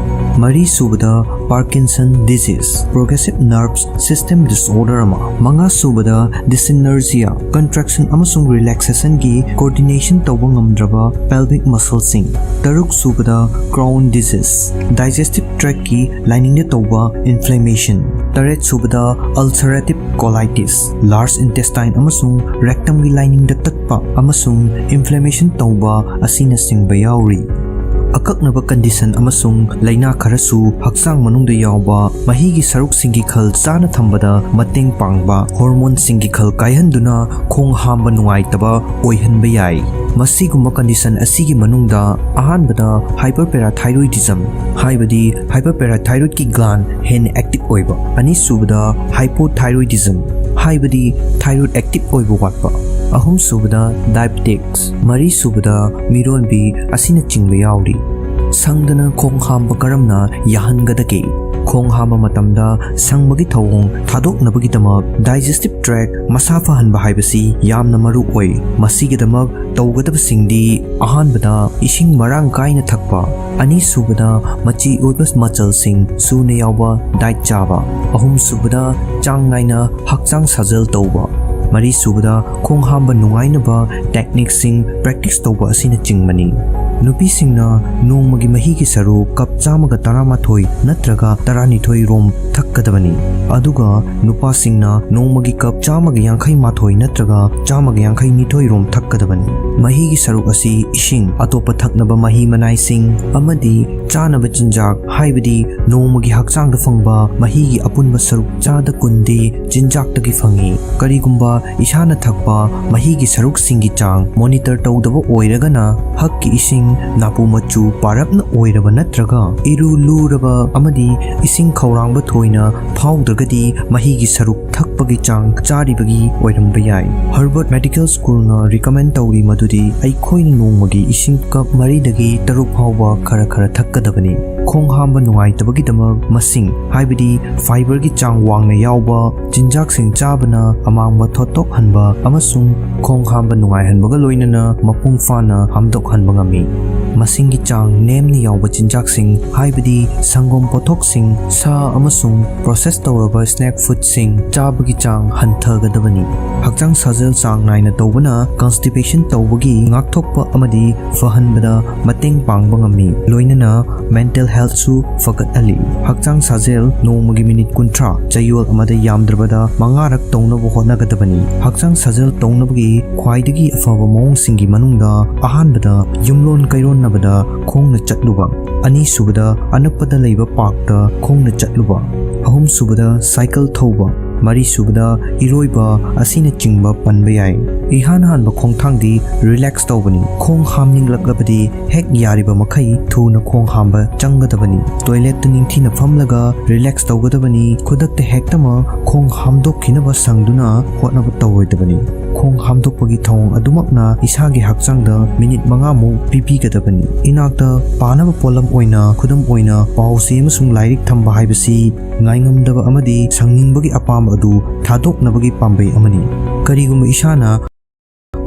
ꯃꯔꯤꯁꯨꯕꯗ Parkinson disease, progressive nerves system disorder ꯑꯃ, ꯃꯉꯥꯁꯨꯕꯗ dyssynergia, contraction ꯑꯃꯁꯨꯡ relaxationꯒꯤ coordination ꯇꯧꯕ ꯉꯝꯗ꯭ꯔꯕ pelvic muscleꯁꯤꯡ, ꯇꯔꯨꯛꯁꯨꯕꯗ Crohn disease, digestive tractꯀꯤ liningꯗ ꯇꯧꯕ inflammation, ꯇꯔꯦꯠꯁꯨꯕꯗ ulcerative colitis, large intestine ꯑꯃꯁꯨꯡ rectumꯒꯤ liningꯗ ꯇꯠꯄ ꯑꯃꯁꯨꯡ inflammation ꯇꯧꯕ ꯑꯁꯤꯅꯆꯤꯡꯕ ꯌꯥꯎꯔꯤ꯫ ꯑꯀꯛꯅꯕ ꯀꯟꯗꯤꯁꯟ ꯑꯃꯁꯨꯡ ꯂꯥꯏꯅꯥ ꯈꯔꯁꯨ ꯍꯛꯆꯥꯡ ꯃꯅꯨꯡꯗ ꯌꯥꯎꯕ ꯃꯍꯤꯒꯤ ꯁꯔꯨꯛꯁꯤꯡꯒꯤ ꯈꯜ ꯆꯥꯅ ꯊꯝꯕꯗ ꯃꯇꯦꯡ ꯄꯥꯡꯕ ꯍꯣꯔꯃꯣꯟꯁꯤꯡꯒꯤ ꯈꯜ ꯀꯥꯏꯍꯟꯗꯨꯅ ꯈꯣꯡ ꯍꯥꯝꯕ ꯅꯨꯡꯉꯥꯏꯇꯕ ꯑꯣꯏꯍꯟꯕ ꯌꯥꯏ꯫ ꯃꯁꯤꯒꯨꯝꯕ ꯀꯟꯗꯤꯁꯟ ꯑꯁꯤꯒꯤ ꯃꯅꯨꯡꯗ ꯑꯍꯥꯟꯕꯗ hyperparathyroidism, ꯍꯥꯏꯕꯗꯤ ꯍꯥꯏꯄꯔꯄꯦꯔꯥꯊꯥꯏꯔꯣꯏꯗꯀꯤ ꯒ꯭ꯂꯥꯟ ꯍꯦꯟꯅ ꯑꯦꯛꯇꯤꯚ ꯑꯣꯏꯕ, ꯑꯅꯤꯁꯨꯕꯗ hypothyroidism, ꯍꯥꯏꯕꯗꯤ ꯊꯥꯏꯔꯣꯏꯗ ꯑꯦꯛꯇꯤꯚ ꯑꯣꯏꯕ ꯋꯥꯠꯄ, ꯑꯍꯨꯝꯁꯨꯕꯗ diabetics, ꯃꯔꯤꯁꯨꯕꯗ ꯃꯤꯔꯣꯟꯕꯤ ꯑꯁꯤꯅꯆꯤꯡꯕ ꯌꯥꯎꯔꯤ꯫ ꯁꯪꯗꯅ ꯈꯣꯡ ꯍꯥꯝꯕ ꯀꯔꯝꯅ ꯌꯥꯍꯟꯒꯗꯒꯦ? ꯈꯣꯡ ꯍꯥꯝꯕ ꯃꯇꯝꯗ ꯁꯪꯕꯒꯤ ꯊꯧꯑꯣꯡ ꯊꯥꯗꯣꯛꯅꯕꯒꯤꯗꯃꯛ digestive tract ꯃꯁꯥ ꯐꯍꯟꯕ ꯍꯥꯏꯕꯁꯤ ꯌꯥꯝꯅ ꯃꯔꯨ ꯑꯣꯏ꯫ ꯃꯁꯤꯒꯤꯗꯃꯛ ꯇꯧꯒꯗꯕꯁꯤꯡꯗꯤ: ꯑꯍꯥꯟꯕꯗ, ꯏꯁꯤꯡ ꯃꯔꯥꯡ ꯀꯥꯏꯅ ꯊꯛꯄ, ꯑꯅꯤꯁꯨꯕꯗ, ꯃꯆꯤ ꯑꯣꯏꯕ ꯃꯆꯜꯁꯤꯡ ꯁꯨꯅ ꯌꯥꯎꯕ ꯗꯥꯏꯠ ꯆꯥꯕ, ꯑꯍꯨꯝꯁꯨꯕꯗ, ꯆꯥꯡ ꯅꯥꯏꯅ ꯍꯛꯆꯥꯡ ꯁꯥꯖꯦꯜ ꯇꯧꯕ, ꯃꯔꯤꯁꯨꯕꯗ, ꯈꯣꯡ ꯍꯥꯝꯕ ꯅꯨꯡꯉꯥꯏꯅꯕ ꯇꯦꯛꯅꯤꯛꯁꯤꯡ ꯄ꯭ꯔꯦꯛꯇꯤꯁ ꯇꯧꯕ ꯑꯁꯤꯅꯆꯤꯡꯕꯅꯤ꯫ ꯅꯨꯄꯤꯁꯤꯡꯅ ꯅꯣꯡꯃꯒꯤ ꯃꯍꯤꯒꯤ ꯁꯔꯨꯛ ꯀꯞ ꯆꯥꯝꯃꯒ ꯇꯔꯥꯃꯥꯊꯣꯏ ꯅꯠꯇ꯭ꯔꯒ ꯇꯔꯥꯅꯤꯊꯣꯏ ꯔꯣꯝ ꯊꯛꯀꯗꯕꯅꯤ, ꯑꯗꯨꯒ ꯅꯨꯄꯥꯁꯤꯡꯅ ꯅꯣꯡꯃꯒꯤ ꯀꯞ ꯆꯥꯝꯃꯒ ꯌꯥꯡꯈꯩ ꯃꯥꯊꯣꯏ ꯅꯠꯇ꯭ꯔꯒ ꯆꯥꯝꯃꯒ ꯌꯥꯡꯈꯩ ꯅꯤꯊꯣꯏ ꯔꯣꯝ ꯊꯛꯀꯗꯕꯅꯤ꯫ ꯃꯍꯤꯒꯤ ꯁꯔꯨꯛ ꯑꯁꯤ ꯏꯁꯤꯡ, ꯑꯇꯣꯞꯄ ꯊꯛꯅꯕ ꯃꯍꯤ ꯃꯅꯥꯏꯁꯤꯡ ꯑꯃꯗꯤ ꯆꯥꯅꯕ ꯆꯤꯟꯖꯥꯛ, ꯍꯥꯏꯕꯗꯤ ꯅꯣꯡꯃꯒꯤ ꯍꯛꯆꯥꯡꯗ ꯐꯪꯕ ꯃꯍꯤꯒꯤ ꯑꯄꯨꯟꯕ ꯁꯔꯨꯛ ꯆꯥꯗ ꯀꯨꯟꯗꯤ ꯆꯤꯟꯖꯥꯛꯇꯒꯤ ꯐꯪꯏ꯫ ꯀꯔꯤꯒꯨꯝꯕ ꯏꯁꯥꯅ ꯊꯛꯄ ꯃꯍꯤꯒꯤ ꯁꯔꯨꯛꯁꯤꯡꯒꯤ ꯆꯥꯡ ꯃꯣꯅꯤꯇꯔ ꯇꯧꯗꯕ ꯑꯣꯏꯔꯒꯅ, ꯍꯛꯀꯤ ꯏꯁꯤꯡ ꯅꯥꯄꯨ ꯃꯆꯨ ꯄꯥꯔꯞꯅ ꯑꯣꯏꯔꯕ ꯅꯠꯇ꯭ꯔꯒ ꯏꯔꯨ ꯂꯨꯔꯕ ꯑꯃꯗꯤ ꯏꯁꯤꯡ ꯈꯧꯔꯥꯡꯕ ꯊꯣꯏꯅ ꯐꯥꯎꯗ꯭ꯔꯒꯗꯤ, ꯃꯍꯤꯒꯤ ꯁꯔꯨꯛ ꯊꯛꯄꯒꯤ ꯆꯥꯡ ꯆꯥꯔꯤꯕꯒꯤ ꯑꯣꯏꯔꯝꯕ ꯌꯥꯏ꯫ ꯍꯔꯕꯔꯠ ꯃꯦꯗꯤꯀꯦꯜ ꯁ꯭ꯀꯨꯜꯅ ꯔꯤꯀꯃꯦꯟ ꯇꯧꯔꯤ ꯃꯗꯨꯗꯤ ꯑꯩꯈꯣꯏꯅ ꯅꯣꯡꯃꯒꯤ ꯏꯁꯤꯡ ꯀꯞ ꯃꯔꯤꯗꯒꯤ ꯇꯔꯨꯛ ꯐꯥꯎꯕ ꯈꯔ ꯈꯔ ꯊꯛꯀꯗꯕꯅꯤ꯫ ꯈꯣꯡ ꯍꯥꯝꯕ ꯅꯨꯡꯉꯥꯏꯇꯕꯒꯤꯗꯃꯛ ꯃꯁꯤꯡ, ꯍꯥꯏꯕꯗꯤ ꯐꯥꯏꯕꯔꯒꯤ ꯆꯥꯡ ꯋꯥꯡꯅ ꯌꯥꯎꯕ ꯆꯤꯟꯖꯥꯛꯁꯤꯡ ꯆꯥꯕꯅ ꯑꯃꯥꯡꯕ ꯊꯣꯠꯇꯣꯛꯍꯟꯕ ꯑꯃꯁꯨꯡ ꯈꯣꯡ ꯍꯥꯝꯕ ꯅꯨꯡꯉꯥꯏꯍꯟꯕꯒ ꯂꯣꯏꯅꯅ ꯃꯄꯨꯡ ꯐꯥꯅ ꯍꯥꯝꯗꯣꯛꯍꯟꯕ ꯉꯝꯃꯤ꯫ ꯃꯁꯤꯡꯒꯤ ꯆꯥꯡ ꯅꯦꯝꯅ ꯌꯥꯎꯕ ꯆꯤꯟꯖꯥꯛꯁꯤꯡ, ꯍꯥꯏꯕꯗꯤ ꯁꯪꯒꯣꯝ ꯄꯣꯠꯊꯣꯛꯁꯤꯡ, ꯁꯥ ꯑꯃꯁꯨꯡ ꯄ꯭ꯔꯣꯁꯦꯁ ꯇꯧꯔꯕ ꯁ꯭ꯅꯦꯛ ꯐꯨꯗꯁꯤꯡ ꯆꯥꯕꯒꯤ ꯆꯥꯡ ꯍꯟꯊꯒꯗꯕꯅꯤ꯫ ꯍꯛꯆꯥꯡ ꯁꯥꯖꯦꯜ ꯆꯥꯡ ꯅꯥꯏꯅ ꯇꯧꯕꯅ constipation ꯇꯧꯕꯒꯤ ꯉꯥꯛꯊꯣꯛꯄ ꯑꯃꯗꯤ ꯐꯍꯟꯕꯗ ꯃꯇꯦꯡ ꯄꯥꯡꯕ ꯉꯝꯃꯤ꯫ ꯂꯣꯏꯅꯅ mental healthꯁꯨ ꯐꯒꯠꯍꯜꯂꯤ꯫ ꯍꯛꯆꯥꯡ ꯁꯥꯖꯦꯜ ꯅꯣꯡꯃꯒꯤ ꯃꯤꯅꯤꯠ ꯀꯨꯟꯊ꯭ꯔꯥ, ꯆꯌꯣꯜ ꯑꯃꯗ ꯌꯥꯝꯗ꯭ꯔꯕꯗ ꯃꯉꯥꯔꯛ ꯇꯧꯅꯕ ꯍꯣꯠꯅꯒꯗꯕꯅꯤ꯫ ꯍꯛꯆꯥꯡ ꯁꯥꯖꯦꯜ ꯇꯧꯅꯕꯒꯤ ꯈ꯭ꯋꯥꯏꯗꯒꯤ ꯑꯐꯕ ꯃꯑꯣꯡꯁꯤꯡꯒꯤ ꯃꯅꯨꯡꯗ ꯑꯍꯥꯟꯕꯗ ꯌꯨꯝꯂꯣꯟ ꯀꯩꯔꯣꯟꯅꯕꯗ ꯈꯣꯡꯅ ꯆꯠꯂꯨꯕ, ꯑꯅꯤꯁꯨꯕꯗ ꯑꯅꯛꯄꯗ ꯂꯩꯕ parkꯇ ꯈꯣꯡꯅ ꯆꯠꯂꯨꯕ, ꯑꯍꯨꯝꯁꯨꯕꯗ cycle ꯊꯧꯕ, ꯃꯔꯤꯁꯨꯕꯗ ꯏꯔꯣꯏꯕ ꯑꯁꯤꯅꯆꯤꯡꯕ ꯄꯟꯕ ꯌꯥꯏ꯫ ꯏꯍꯥꯟ ꯍꯥꯟꯕ ꯈꯣꯡꯊꯥꯡꯗꯤ relax ꯇꯧꯕꯅꯤ꯫ ꯈꯣꯡ ꯍꯥꯝꯅꯤꯡꯂꯛꯂꯕꯗꯤ ꯍꯦꯛ ꯌꯥꯔꯤꯕ ꯃꯈꯩ ꯊꯨꯅ ꯈꯣꯡ ꯍꯥꯝꯕ ꯆꯪꯒꯗꯕꯅꯤ꯫ Toiletꯇ ꯅꯤꯡꯊꯤꯅ ꯐꯝꯂꯒ relax ꯇꯧꯒꯗꯕꯅꯤ꯫ ꯈꯨꯗꯛꯇ ꯍꯦꯛꯇꯃꯛ ꯈꯣꯡ ꯍꯥꯝꯗꯣꯛꯈꯤꯅꯕ ꯁꯪꯗꯨꯅ ꯍꯣꯠꯅꯕ ꯇꯧꯔꯣꯏꯗꯕꯅꯤ꯫ ꯈꯣꯡ ꯍꯥꯝꯗꯣꯛꯄꯒꯤ ꯊꯧꯑꯣꯡ ꯑꯗꯨꯃꯛꯅ ꯏꯁꯥꯒꯤ ꯍꯛꯆꯥꯡꯗ ꯃꯤꯅꯤꯠ ꯃꯉꯥꯃꯨꯛ ꯄꯤꯕꯤꯒꯗꯕꯅꯤ꯫ ꯏꯅꯥꯛꯇ ꯄꯥꯅꯕ ꯄꯣꯠꯂꯝ ꯑꯣꯏꯅ, ꯈꯨꯗꯝ ꯑꯣꯏꯅ, ꯄꯥꯎꯆꯦ ꯑꯃꯁꯨꯡ ꯂꯥꯏꯔꯤꯛ ꯊꯝꯕ ꯍꯥꯏꯕꯁꯤ ꯉꯥꯏꯉꯝꯗꯕ ꯑꯃꯗꯤ ꯁꯪꯅꯤꯡꯕꯒꯤ ꯑꯄꯥꯝꯕ ꯑꯗꯨ ꯊꯥꯗꯣꯛꯅꯕꯒꯤ ꯄꯥꯝꯕꯩ ꯑꯃꯅꯤ꯫ ꯀꯔꯤꯒꯨꯝꯕ ꯏꯁꯥꯅ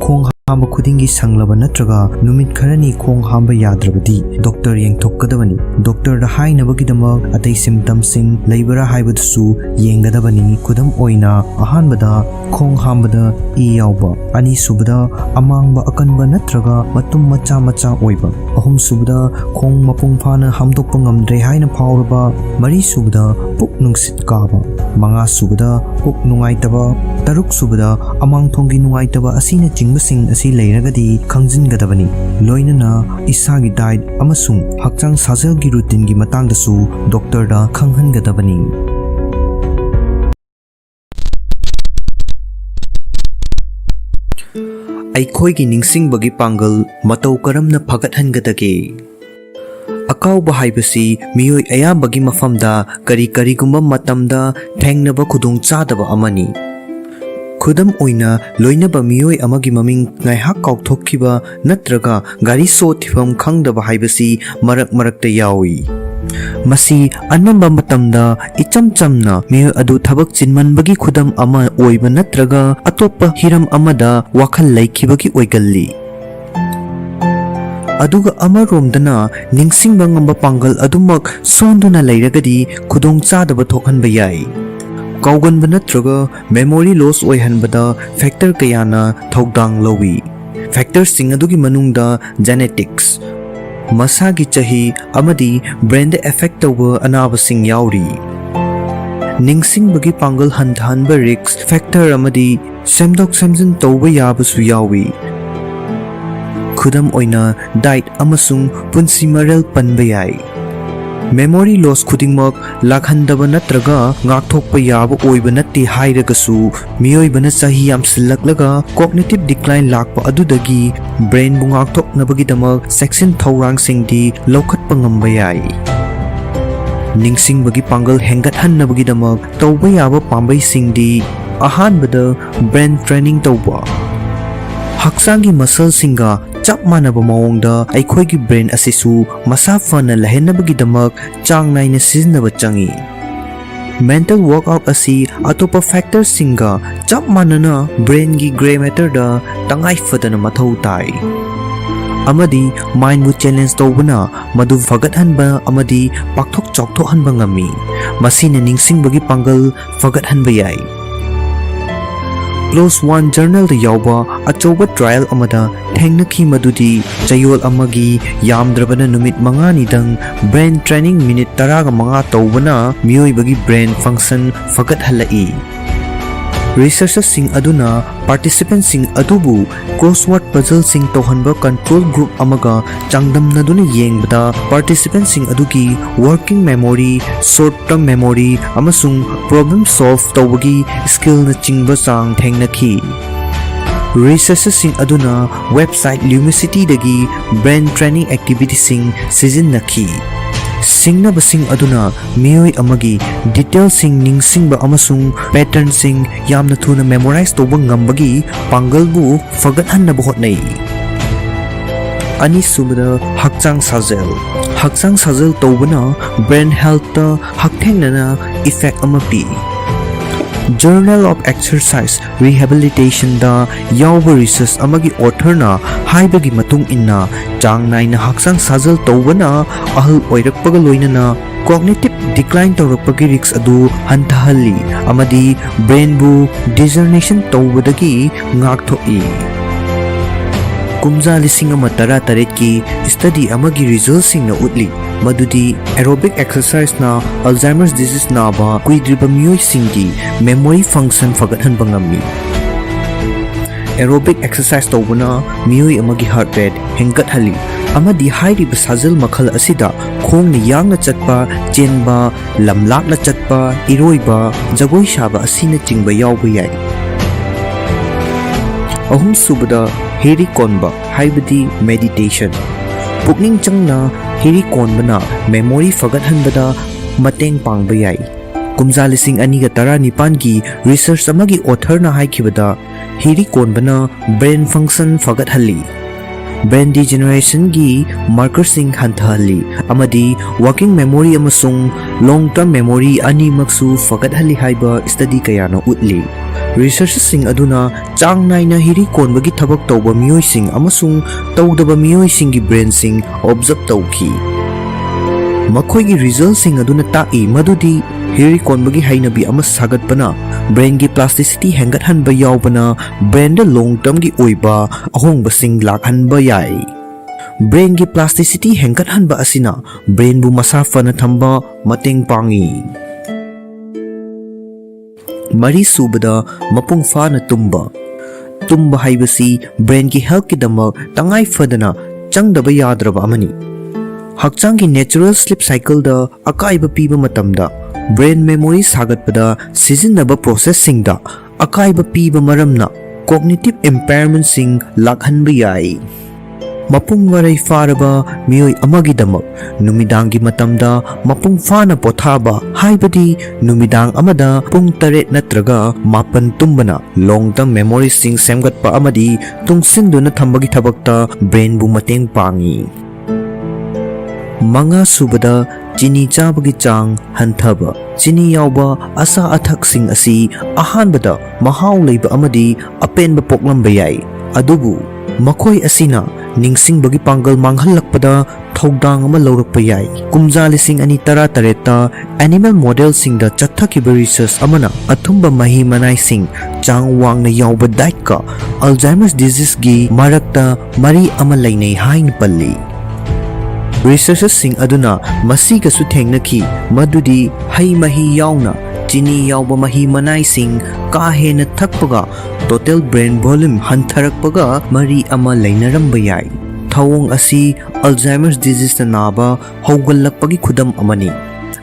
ꯈꯣꯡ ꯍꯥꯝꯕ ꯈꯨꯗꯤꯡꯒꯤ ꯁꯪꯂꯕ ꯅꯠꯇ꯭ꯔꯒ ꯅꯨꯃꯤꯠ ꯈꯔꯅꯤ ꯈꯣꯡ ꯍꯥꯝꯕ ꯌꯥꯗ꯭ꯔꯕꯗꯤ doctor ꯌꯦꯡꯊꯣꯛꯀꯗꯕꯅꯤ꯫ Doctorꯗ ꯍꯥꯏꯅꯕꯒꯤꯗꯃꯛ ꯑꯇꯩ symptomꯁꯤꯡ ꯂꯩꯕ꯭ꯔꯥ ꯍꯥꯏꯕꯗꯨꯁꯨ ꯌꯦꯡꯒꯗꯕꯅꯤ꯫ ꯈꯨꯗꯝ ꯑꯣꯏꯅ, ꯑꯍꯥꯟꯕꯗ ꯈꯣꯡ ꯍꯥꯝꯕꯗ ꯏ ꯌꯥꯎꯕ, ꯑꯅꯤꯁꯨꯕꯗ ꯑꯃꯥꯡꯕ ꯑꯀꯟꯕ ꯅꯠꯇ꯭ꯔꯒ ꯃꯇꯨꯝ ꯃꯆꯥ ꯃꯆꯥ ꯑꯣꯏꯕ, ꯑꯍꯨꯝꯁꯨꯕꯗ ꯈꯣꯡ ꯃꯄꯨꯡ ꯐꯥꯅ ꯍꯥꯝꯗꯣꯛꯄ ꯉꯝꯗ꯭ꯔꯦ ꯍꯥꯏꯅ ꯐꯥꯎꯔꯕ, ꯃꯔꯤꯁꯨꯕꯗ ꯄꯨꯛ ꯅꯨꯡꯁꯤꯠ ꯀꯥꯕ, ꯃꯉꯥꯁꯨꯕꯗ ꯄꯨꯛ ꯅꯨꯡꯉꯥꯏꯇꯕ, ꯇꯔꯨꯛꯁꯨꯕꯗ ꯑꯃꯥꯡꯊꯣꯡꯒꯤ ꯅꯨꯡꯉꯥꯏꯇꯕ ꯑꯁꯤꯅꯆꯤꯡꯕꯁꯤꯡ ꯑꯁꯤ ꯂꯩꯔꯒꯗꯤ ꯈꯪꯖꯤꯟꯒꯗꯕꯅꯤ꯫ ꯂꯣꯏꯅꯅ ꯏꯁꯥꯒꯤ diet ꯑꯃꯁꯨꯡ ꯍꯛꯆꯥꯡ ꯁꯥꯖꯦꯜꯒꯤ routineꯒꯤ ꯃꯇꯥꯡꯗꯁꯨ doctorꯗ ꯈꯪꯍꯟꯒꯗꯕꯅꯤ꯫ ꯑꯩꯈꯣꯏꯒꯤ ꯅꯤꯡꯁꯤꯡꯕꯒꯤ ꯄꯥꯡꯒꯜ ꯃꯇꯧ ꯀꯔꯝꯅ ꯐꯒꯠꯍꯟꯒꯗꯒꯦ? ꯑꯀꯥꯎꯕ ꯍꯥꯏꯕꯁꯤ ꯃꯤꯑꯣꯏ ꯑꯌꯥꯝꯕꯒꯤ ꯃꯐꯝꯗ ꯀꯔꯤ ꯀꯔꯤꯒꯨꯝꯕ ꯃꯇꯝꯗ ꯊꯦꯡꯅꯕ ꯈꯨꯗꯣꯡꯆꯥꯗꯕ ꯑꯃꯅꯤ꯫ ꯈꯨꯗꯝ ꯑꯣꯏꯅ, ꯂꯣꯏꯅꯕ ꯃꯤꯑꯣꯏ ꯑꯃꯒꯤ ꯃꯃꯤꯡ ꯉꯥꯏꯍꯥꯛ ꯀꯥꯎꯊꯣꯛꯈꯤꯕ ꯅꯠꯇ꯭ꯔꯒ ꯒꯥꯔꯤ ꯁꯣ ꯊꯤꯐꯝ ꯈꯪꯗꯕ ꯍꯥꯏꯕꯁꯤ ꯃꯔꯛ ꯃꯔꯛꯇ ꯌꯥꯎꯏ꯫ ꯃꯁꯤ ꯑꯅꯝꯕ ꯃꯇꯝꯗ ꯏꯆꯝ ꯆꯝꯅ ꯃꯤꯑꯣꯏ ꯑꯗꯨ ꯊꯕꯛ ꯆꯤꯟꯃꯟꯕꯒꯤ ꯈꯨꯗꯝ ꯑꯃ ꯑꯣꯏꯕ ꯅꯠꯇ꯭ꯔꯒ ꯑꯇꯣꯞꯄ ꯍꯤꯔꯝ ꯑꯃꯗ ꯋꯥꯈꯜ ꯂꯩꯈꯤꯕꯒꯤ ꯑꯣꯏꯒꯜꯂꯤ꯫ ꯑꯗꯨꯒ ꯑꯃꯔꯣꯝꯗꯅ, ꯅꯤꯡꯁꯤꯡꯕ ꯉꯝꯕ ꯄꯥꯡꯒꯜ ꯑꯗꯨꯃꯛ ꯁꯣꯟꯗꯨꯅ ꯂꯩꯔꯒꯗꯤ ꯈꯨꯗꯣꯡꯆꯥꯗꯕ ꯊꯣꯛꯍꯟꯕ ꯌꯥꯏ꯫ ꯀꯥꯎꯒꯟꯕ ꯅꯠꯇ꯭ꯔꯒ memory loss ꯑꯣꯏꯍꯟꯕꯗ factor ꯀꯌꯥꯅ ꯊꯧꯗꯥꯡ ꯂꯧꯏ꯫ Factorꯁꯤꯡ ꯑꯗꯨꯒꯤ ꯃꯅꯨꯡꯗ genetics, ꯃꯁꯥꯒꯤ ꯆꯍꯤ, ꯑꯃꯗꯤ brainꯗ effect ꯇꯧꯕ ꯑꯅꯥꯕꯁꯤꯡ ꯌꯥꯎꯔꯤ꯫ ꯅꯤꯡꯁꯤꯡꯕꯒꯤ ꯄꯥꯡꯒꯜ ꯍꯟꯊꯍꯟꯕ risk factor ꯑꯃꯗꯤ ꯁꯦꯝꯗꯣꯛ ꯁꯦꯝꯖꯤꯟ ꯇꯧꯕ ꯌꯥꯕꯁꯨ ꯌꯥꯎꯏ꯫ ꯈꯨꯗꯝ ꯑꯣꯏꯅ, diet ꯑꯃꯁꯨꯡ ꯄꯨꯟꯁꯤ ꯃꯔꯦꯜ ꯄꯟꯕ ꯌꯥꯏ꯫ Memory loss ꯈꯨꯗꯤꯡꯃꯛ ꯂꯥꯛꯍꯟꯗꯕ ꯅꯠꯇ꯭ꯔꯒ ꯉꯥꯛꯊꯣꯛꯄ ꯌꯥꯕ ꯑꯣꯏꯕ ꯅꯠꯇꯦ ꯍꯥꯏꯔꯒꯁꯨ, ꯃꯤꯑꯣꯏꯕꯅ ꯆꯍꯤ ꯌꯥꯝꯁꯤꯜꯂꯛꯂꯒ cognitive decline ꯂꯥꯛꯄ ꯑꯗꯨꯗꯒꯤ brainꯕꯨ ꯉꯥꯛꯊꯣꯛꯅꯕꯒꯤꯗꯃꯛ ꯆꯦꯛꯁꯤꯟ ꯊꯧꯔꯥꯡꯁꯤꯡꯗꯤ ꯂꯧꯈꯠꯄ ꯉꯝꯕ ꯌꯥꯏ꯫ ꯅꯤꯡꯁꯤꯡꯕꯒꯤ ꯄꯥꯡꯒꯜ ꯍꯦꯟꯒꯠꯍꯟꯅꯕꯒꯤꯗꯃꯛ ꯇꯧꯕ ꯌꯥꯕ ꯄꯥꯝꯕꯩꯁꯤꯡꯗꯤ: ꯑꯍꯥꯟꯕꯗ, brain training ꯇꯧꯕ꯫ ꯍꯛꯆꯥꯡꯒꯤ muscleꯁꯤꯡꯒ ꯆꯞ ꯃꯥꯟꯅꯕ ꯃꯑꯣꯡꯗ ꯑꯩꯈꯣꯏꯒꯤ brain ꯑꯁꯤꯁꯨ ꯃꯁꯥ ꯐꯅ ꯂꯩꯍꯟꯅꯕꯒꯤꯗꯃꯛ ꯆꯥꯡ ꯅꯥꯏꯅ ꯁꯤꯖꯤꯟꯅꯕ ꯆꯪꯏ꯫ Mental workout ꯑꯁꯤ ꯑꯇꯣꯞꯄ factorꯁꯤꯡꯒ ꯆꯞ ꯃꯥꯟꯅꯅ brainꯒꯤ grey matterꯗ ꯇꯉꯥꯏ ꯐꯗꯅ ꯃꯊꯧ ꯇꯥꯏ, ꯑꯃꯗꯤ mindꯕꯨ challenge ꯇꯧꯕꯅ ꯃꯗꯨ ꯐꯒꯠꯍꯟꯕ ꯑꯃꯗꯤ ꯄꯥꯛꯊꯣꯛ ꯆꯥꯎꯊꯣꯛꯍꯟꯕ ꯉꯝꯃꯤ꯫ ꯃꯁꯤꯅ ꯅꯤꯡꯁꯤꯡꯕꯒꯤ ꯄꯥꯡꯒꯜ ꯐꯒꯠꯍꯟꯕ ꯌꯥꯏ꯫ Close One Journalꯗ ꯌꯥꯎꯕ ꯑꯆꯧꯕ trial ꯑꯃꯗ ꯊꯦꯡꯅꯈꯤ, ꯃꯗꯨꯗꯤ ꯆꯌꯣꯜ ꯑꯃꯒꯤ ꯌꯥꯝꯗ꯭ꯔꯕꯗ ꯅꯨꯃꯤꯠ ꯃꯉꯥꯅꯤꯗꯪ brain training minute ꯇꯔꯥꯒ ꯃꯉꯥ ꯇꯧꯕꯅ ꯃꯤꯑꯣꯏꯕꯒꯤ brain function ꯐꯒꯠꯍꯜꯂꯛꯏ꯫ Researcherꯁꯤꯡ ꯑꯗꯨꯅ participantꯁꯤꯡ ꯑꯗꯨꯕꯨ crossword puzzleꯁꯤꯡ ꯇꯧꯍꯟꯕ control group ꯑꯃꯒ ꯆꯥꯡꯗꯝꯅꯗꯨꯅ ꯌꯦꯡꯕꯗ, participantꯁꯤꯡ ꯑꯗꯨꯒꯤ working memory, short term memory, ꯑꯃꯁꯨꯡ problem solve ꯇꯧꯕꯒꯤ skillꯅꯆꯤꯡꯕ ꯆꯥꯡ ꯊꯦꯡꯅꯈꯤ꯫ Researcherꯁꯤꯡ ꯑꯗꯨꯅ website Lumicityꯗꯒꯤ brain training activityꯁꯤꯡ ꯁꯤꯖꯤꯟꯅꯈꯤ꯫ ꯁꯤꯡꯅꯕꯁꯤꯡ ꯑꯗꯨꯅ ꯃꯤꯑꯣꯏ ꯑꯃꯒꯤ detailꯁꯤꯡ ꯅꯤꯡꯁꯤꯡꯕ ꯑꯃꯁꯨꯡ patternꯁꯤꯡ ꯌꯥꯝꯅ ꯊꯨꯅ memorize ꯇꯧꯕ ꯉꯝꯕꯒꯤ ꯄꯥꯡꯒꯜꯕꯨ ꯐꯒꯠꯍꯟꯅꯕ ꯍꯣꯠꯅꯩ꯫ ꯑꯅꯤꯁꯨꯕꯗ, ꯍꯛꯆꯥꯡ ꯁꯥꯖꯦꯜ꯫ ꯍꯛꯆꯥꯡ ꯁꯥꯖꯦꯜ ꯇꯧꯕꯅ brain healthꯇ ꯍꯛꯊꯦꯡꯅꯅ effect ꯑꯃ ꯄꯤ꯫ Journal of Exercise Rehabilitationꯗ ꯌꯥꯎꯕ research ꯑꯃꯒꯤ authorꯅ ꯍꯥꯏꯕꯒꯤ ꯃꯇꯨꯡ ꯏꯟꯅ, ꯆꯥꯡ ꯅꯥꯏꯅ ꯍꯛꯆꯥꯡ ꯁꯥꯖꯦꯜ ꯇꯧꯕꯅ ꯑꯍꯜ ꯑꯣꯏꯔꯛꯄꯒ ꯂꯣꯏꯅꯅ cognitive decline ꯇꯧꯔꯛꯄꯒꯤ risk ꯑꯗꯨ ꯍꯟꯊꯍꯜꯂꯤ ꯑꯃꯗꯤ brainꯕꯨ degeneration ꯇꯧꯕꯗꯒꯤ ꯉꯥꯛꯊꯣꯛꯏ꯫ ꯀꯨꯝꯖꯥ ꯂꯤꯁꯤꯡ ꯑꯃ ꯇꯔꯥꯇꯔꯦꯠꯀꯤ study ꯑꯃꯒꯤ resultꯁꯤꯡꯅ ꯎꯠꯂꯤ ꯃꯗꯨꯗꯤ aerobic exerciseꯅ Alzheimer's disease ꯅꯥꯕ ꯀꯨꯏꯗ꯭ꯔꯤꯕ ꯃꯤꯑꯣꯏꯁꯤꯡꯒꯤ memory function ꯐꯒꯠꯍꯟꯕ ꯉꯝꯃꯤ꯫ Aerobic exercise ꯇꯧꯕꯅ ꯃꯤꯑꯣꯏ ꯑꯃꯒꯤ heart rate ꯍꯦꯟꯒꯠꯍꯜꯂꯤ ꯑꯃꯗꯤ ꯍꯥꯏꯔꯤꯕ ꯁꯥꯖꯦꯜ ꯃꯈꯜ ꯑꯁꯤꯗ ꯈꯣꯡꯅ ꯌꯥꯡꯅ ꯆꯠꯄ, ꯆꯦꯟꯕ, ꯂꯝꯂꯥꯞꯅ ꯆꯠꯄ, ꯏꯔꯣꯏꯕ, ꯖꯒꯣꯏ ꯁꯥꯕ ꯑꯁꯤꯅꯆꯤꯡꯕ ꯌꯥꯎꯕ ꯌꯥꯏ꯫ ꯑꯍꯨꯝꯁꯨꯕꯗ, ꯍꯤꯔꯤ ꯀꯣꯟꯕ ꯍꯥꯏꯕꯗꯤ meditation꯫ ꯄꯨꯛꯅꯤꯡ ꯆꯪꯅ ꯍꯤꯔꯤ ꯀꯣꯟꯕꯅ memory ꯐꯒꯠꯍꯟꯕꯗ ꯃꯇꯦꯡ ꯄꯥꯡꯕ ꯌꯥꯏ꯫ ꯀꯨꯝꯖꯥ ꯂꯤꯁꯤꯡ ꯑꯅꯤꯒ ꯇꯔꯥꯅꯤꯄꯥꯟꯒꯤ research ꯑꯃꯒꯤ authorꯅ ꯍꯥꯏꯈꯤꯕꯗ, ꯍꯤꯔꯤ ꯀꯣꯟꯕꯅ brain function ꯐꯒꯠꯍꯜꯂꯤ, brain degenerationꯒꯤ markerꯁꯤꯡ ꯍꯟꯊꯍꯜꯂꯤ ꯑꯃꯗꯤ working memory ꯑꯃꯁꯨꯡ long term memory ꯑꯅꯤꯃꯛꯁꯨ ꯐꯒꯠꯍꯜꯂꯤ ꯍꯥꯏꯕ study ꯀꯌꯥꯅ ꯎꯠꯂꯤ꯫ Researchꯁꯤꯡ ꯑꯗꯨꯅ ꯆꯥꯡ ꯅꯥꯏꯅ ꯍꯤꯔꯤ ꯀꯣꯟꯕꯒꯤ ꯊꯕꯛ ꯇꯧꯕ ꯃꯤꯑꯣꯏꯁꯤꯡ ꯑꯃꯁꯨꯡ ꯇꯧꯗꯕ ꯃꯤꯑꯣꯏꯁꯤꯡꯒꯤ brainꯁꯤꯡ observe ꯇꯧꯈꯤ꯫ ꯃꯈꯣꯏꯒꯤ resultꯁꯤꯡ ꯑꯗꯨꯅ ꯇꯥꯛꯏ ꯃꯗꯨꯗꯤ ꯍꯤꯔꯤ ꯀꯣꯟꯕꯒꯤ ꯍꯩꯅꯕꯤ ꯑꯃ ꯁꯥꯒꯠꯄꯅ brainꯒꯤ plasticity ꯍꯦꯟꯒꯠꯍꯟꯕ ꯌꯥꯎꯕꯅ brainꯗ long termꯒꯤ ꯑꯣꯏꯕ ꯑꯍꯣꯡꯕꯁꯤꯡ ꯂꯥꯛꯍꯟꯕ ꯌꯥꯏ꯫ Brainꯒꯤ plasticity ꯍꯦꯟꯒꯠꯍꯟꯕ ꯑꯁꯤꯅ brainꯕꯨ ꯃꯁꯥ ꯐꯅ ꯊꯝꯕ ꯃꯇꯦꯡ ꯄꯥꯡꯏ꯫ ꯃꯔꯤꯁꯨꯕꯗ, ꯃꯄꯨꯡ ꯐꯥꯅ ꯇꯨꯝꯕ꯫ ꯇꯨꯝꯕ ꯍꯥꯏꯕꯁꯤ brainꯒꯤ healthꯀꯤꯗꯃꯛ ꯇꯉꯥꯏ ꯐꯗꯅ ꯆꯪꯗꯕ ꯌꯥꯗ꯭ꯔꯕ ꯑꯃꯅꯤ꯫ ꯍꯛꯆꯥꯡꯒꯤ natural sleep cycleꯗ ꯑꯀꯥꯏꯕ ꯄꯤꯕ ꯃꯇꯝꯗ brain memory ꯁꯥꯒꯠꯄꯗ ꯁꯤꯖꯤꯟꯅꯕ processꯁꯤꯡꯗ ꯑꯀꯥꯏꯕ ꯄꯤꯕ ꯃꯔꯝꯅ cognitive impairmentꯁꯤꯡ ꯂꯥꯛꯍꯟꯕ ꯌꯥꯏ꯫ ꯃꯄꯨꯡ ꯃꯔꯩ ꯐꯥꯔꯕ ꯃꯤꯑꯣꯏ ꯑꯃꯒꯤꯗꯃꯛ ꯅꯨꯃꯤꯗꯥꯡꯒꯤ ꯃꯇꯝꯗ ꯃꯄꯨꯡ ꯐꯥꯅ ꯄꯣꯊꯥꯕ, ꯍꯥꯏꯕꯗꯤ ꯅꯨꯃꯤꯗꯥꯡ ꯑꯃꯗ ꯄꯨꯡ ꯇꯔꯦꯠ ꯅꯠꯇ꯭ꯔꯒ ꯃꯥꯄꯟ ꯇꯨꯝꯕꯅ long term memoryꯁꯤꯡ ꯁꯦꯝꯒꯠꯄ ꯑꯃꯗꯤ ꯇꯨꯡꯁꯤꯟꯗꯨꯅ ꯊꯝꯕꯒꯤ ꯊꯕꯛꯇ brainꯕꯨ ꯃꯇꯦꯡ ꯄꯥꯡꯏ꯫ ꯃꯉꯥꯁꯨꯕꯗ, ꯆꯤꯅꯤ ꯆꯥꯕꯒꯤ ꯆꯥꯡ ꯍꯟꯊꯕ꯫ ꯆꯤꯅꯤ ꯌꯥꯎꯕ ꯑꯆꯥ ꯑꯊꯛꯁꯤꯡ ꯑꯁꯤ ꯑꯍꯥꯟꯕꯗ ꯃꯍꯥꯎ ꯂꯩꯕ ꯑꯃꯗꯤ ꯑꯄꯦꯟꯕ ꯄꯣꯛꯂꯝꯕ ꯌꯥꯏ, ꯑꯗꯨꯕꯨ ꯃꯈꯣꯏ ꯑꯁꯤꯅ ꯅꯤꯡꯁꯤꯡꯕꯒꯤ ꯄꯥꯡꯒꯜ ꯃꯥꯡꯍꯜꯂꯛꯄꯗ ꯊꯧꯗꯥꯡ ꯑꯃ ꯂꯧꯔꯛꯄ ꯌꯥꯏ꯫ ꯀꯨꯝꯖꯥ ꯂꯤꯁꯤꯡ ꯑꯅꯤ ꯇꯔꯥꯇꯔꯦꯠꯇ animal modelꯁꯤꯡꯗ ꯆꯠꯊꯈꯤꯕ research ꯑꯃꯅ ꯑꯊꯨꯝꯕ ꯃꯍꯤ ꯃꯅꯥꯏꯁꯤꯡ, ꯆꯥꯡ ꯋꯥꯡꯅ ꯌꯥꯎꯕ dietꯀ Alzheimer's diseaseꯒꯤ ꯃꯔꯛꯇ ꯃꯔꯤ ꯑꯃ ꯂꯩꯅꯩ ꯍꯥꯏꯅ ꯄꯜꯂꯤ꯫ Researchersꯁꯤꯡ ꯑꯗꯨꯅ ꯃꯁꯤꯒꯁꯨ ꯊꯦꯡꯅꯈꯤ, ꯃꯗꯨꯗꯤ ꯍꯩ ꯃꯍꯤ ꯌꯥꯎꯅ ꯆꯤꯅꯤ ꯌꯥꯎꯕ ꯃꯍꯤ ꯃꯅꯥꯏꯁꯤꯡ ꯀꯥ ꯍꯦꯟꯅ ꯊꯛꯄꯒ total brain volume ꯍꯟꯊꯔꯛꯄꯒ ꯃꯔꯤ ꯑꯃ ꯂꯩꯅꯔꯝꯕ ꯌꯥꯏ꯫ ꯊꯧꯑꯣꯡ ꯑꯁꯤ Alzheimer's diseaseꯅ ꯅꯥꯕ ꯍꯧꯒꯠꯂꯛꯄꯒꯤ ꯈꯨꯗꯝ ꯑꯃꯅꯤ꯫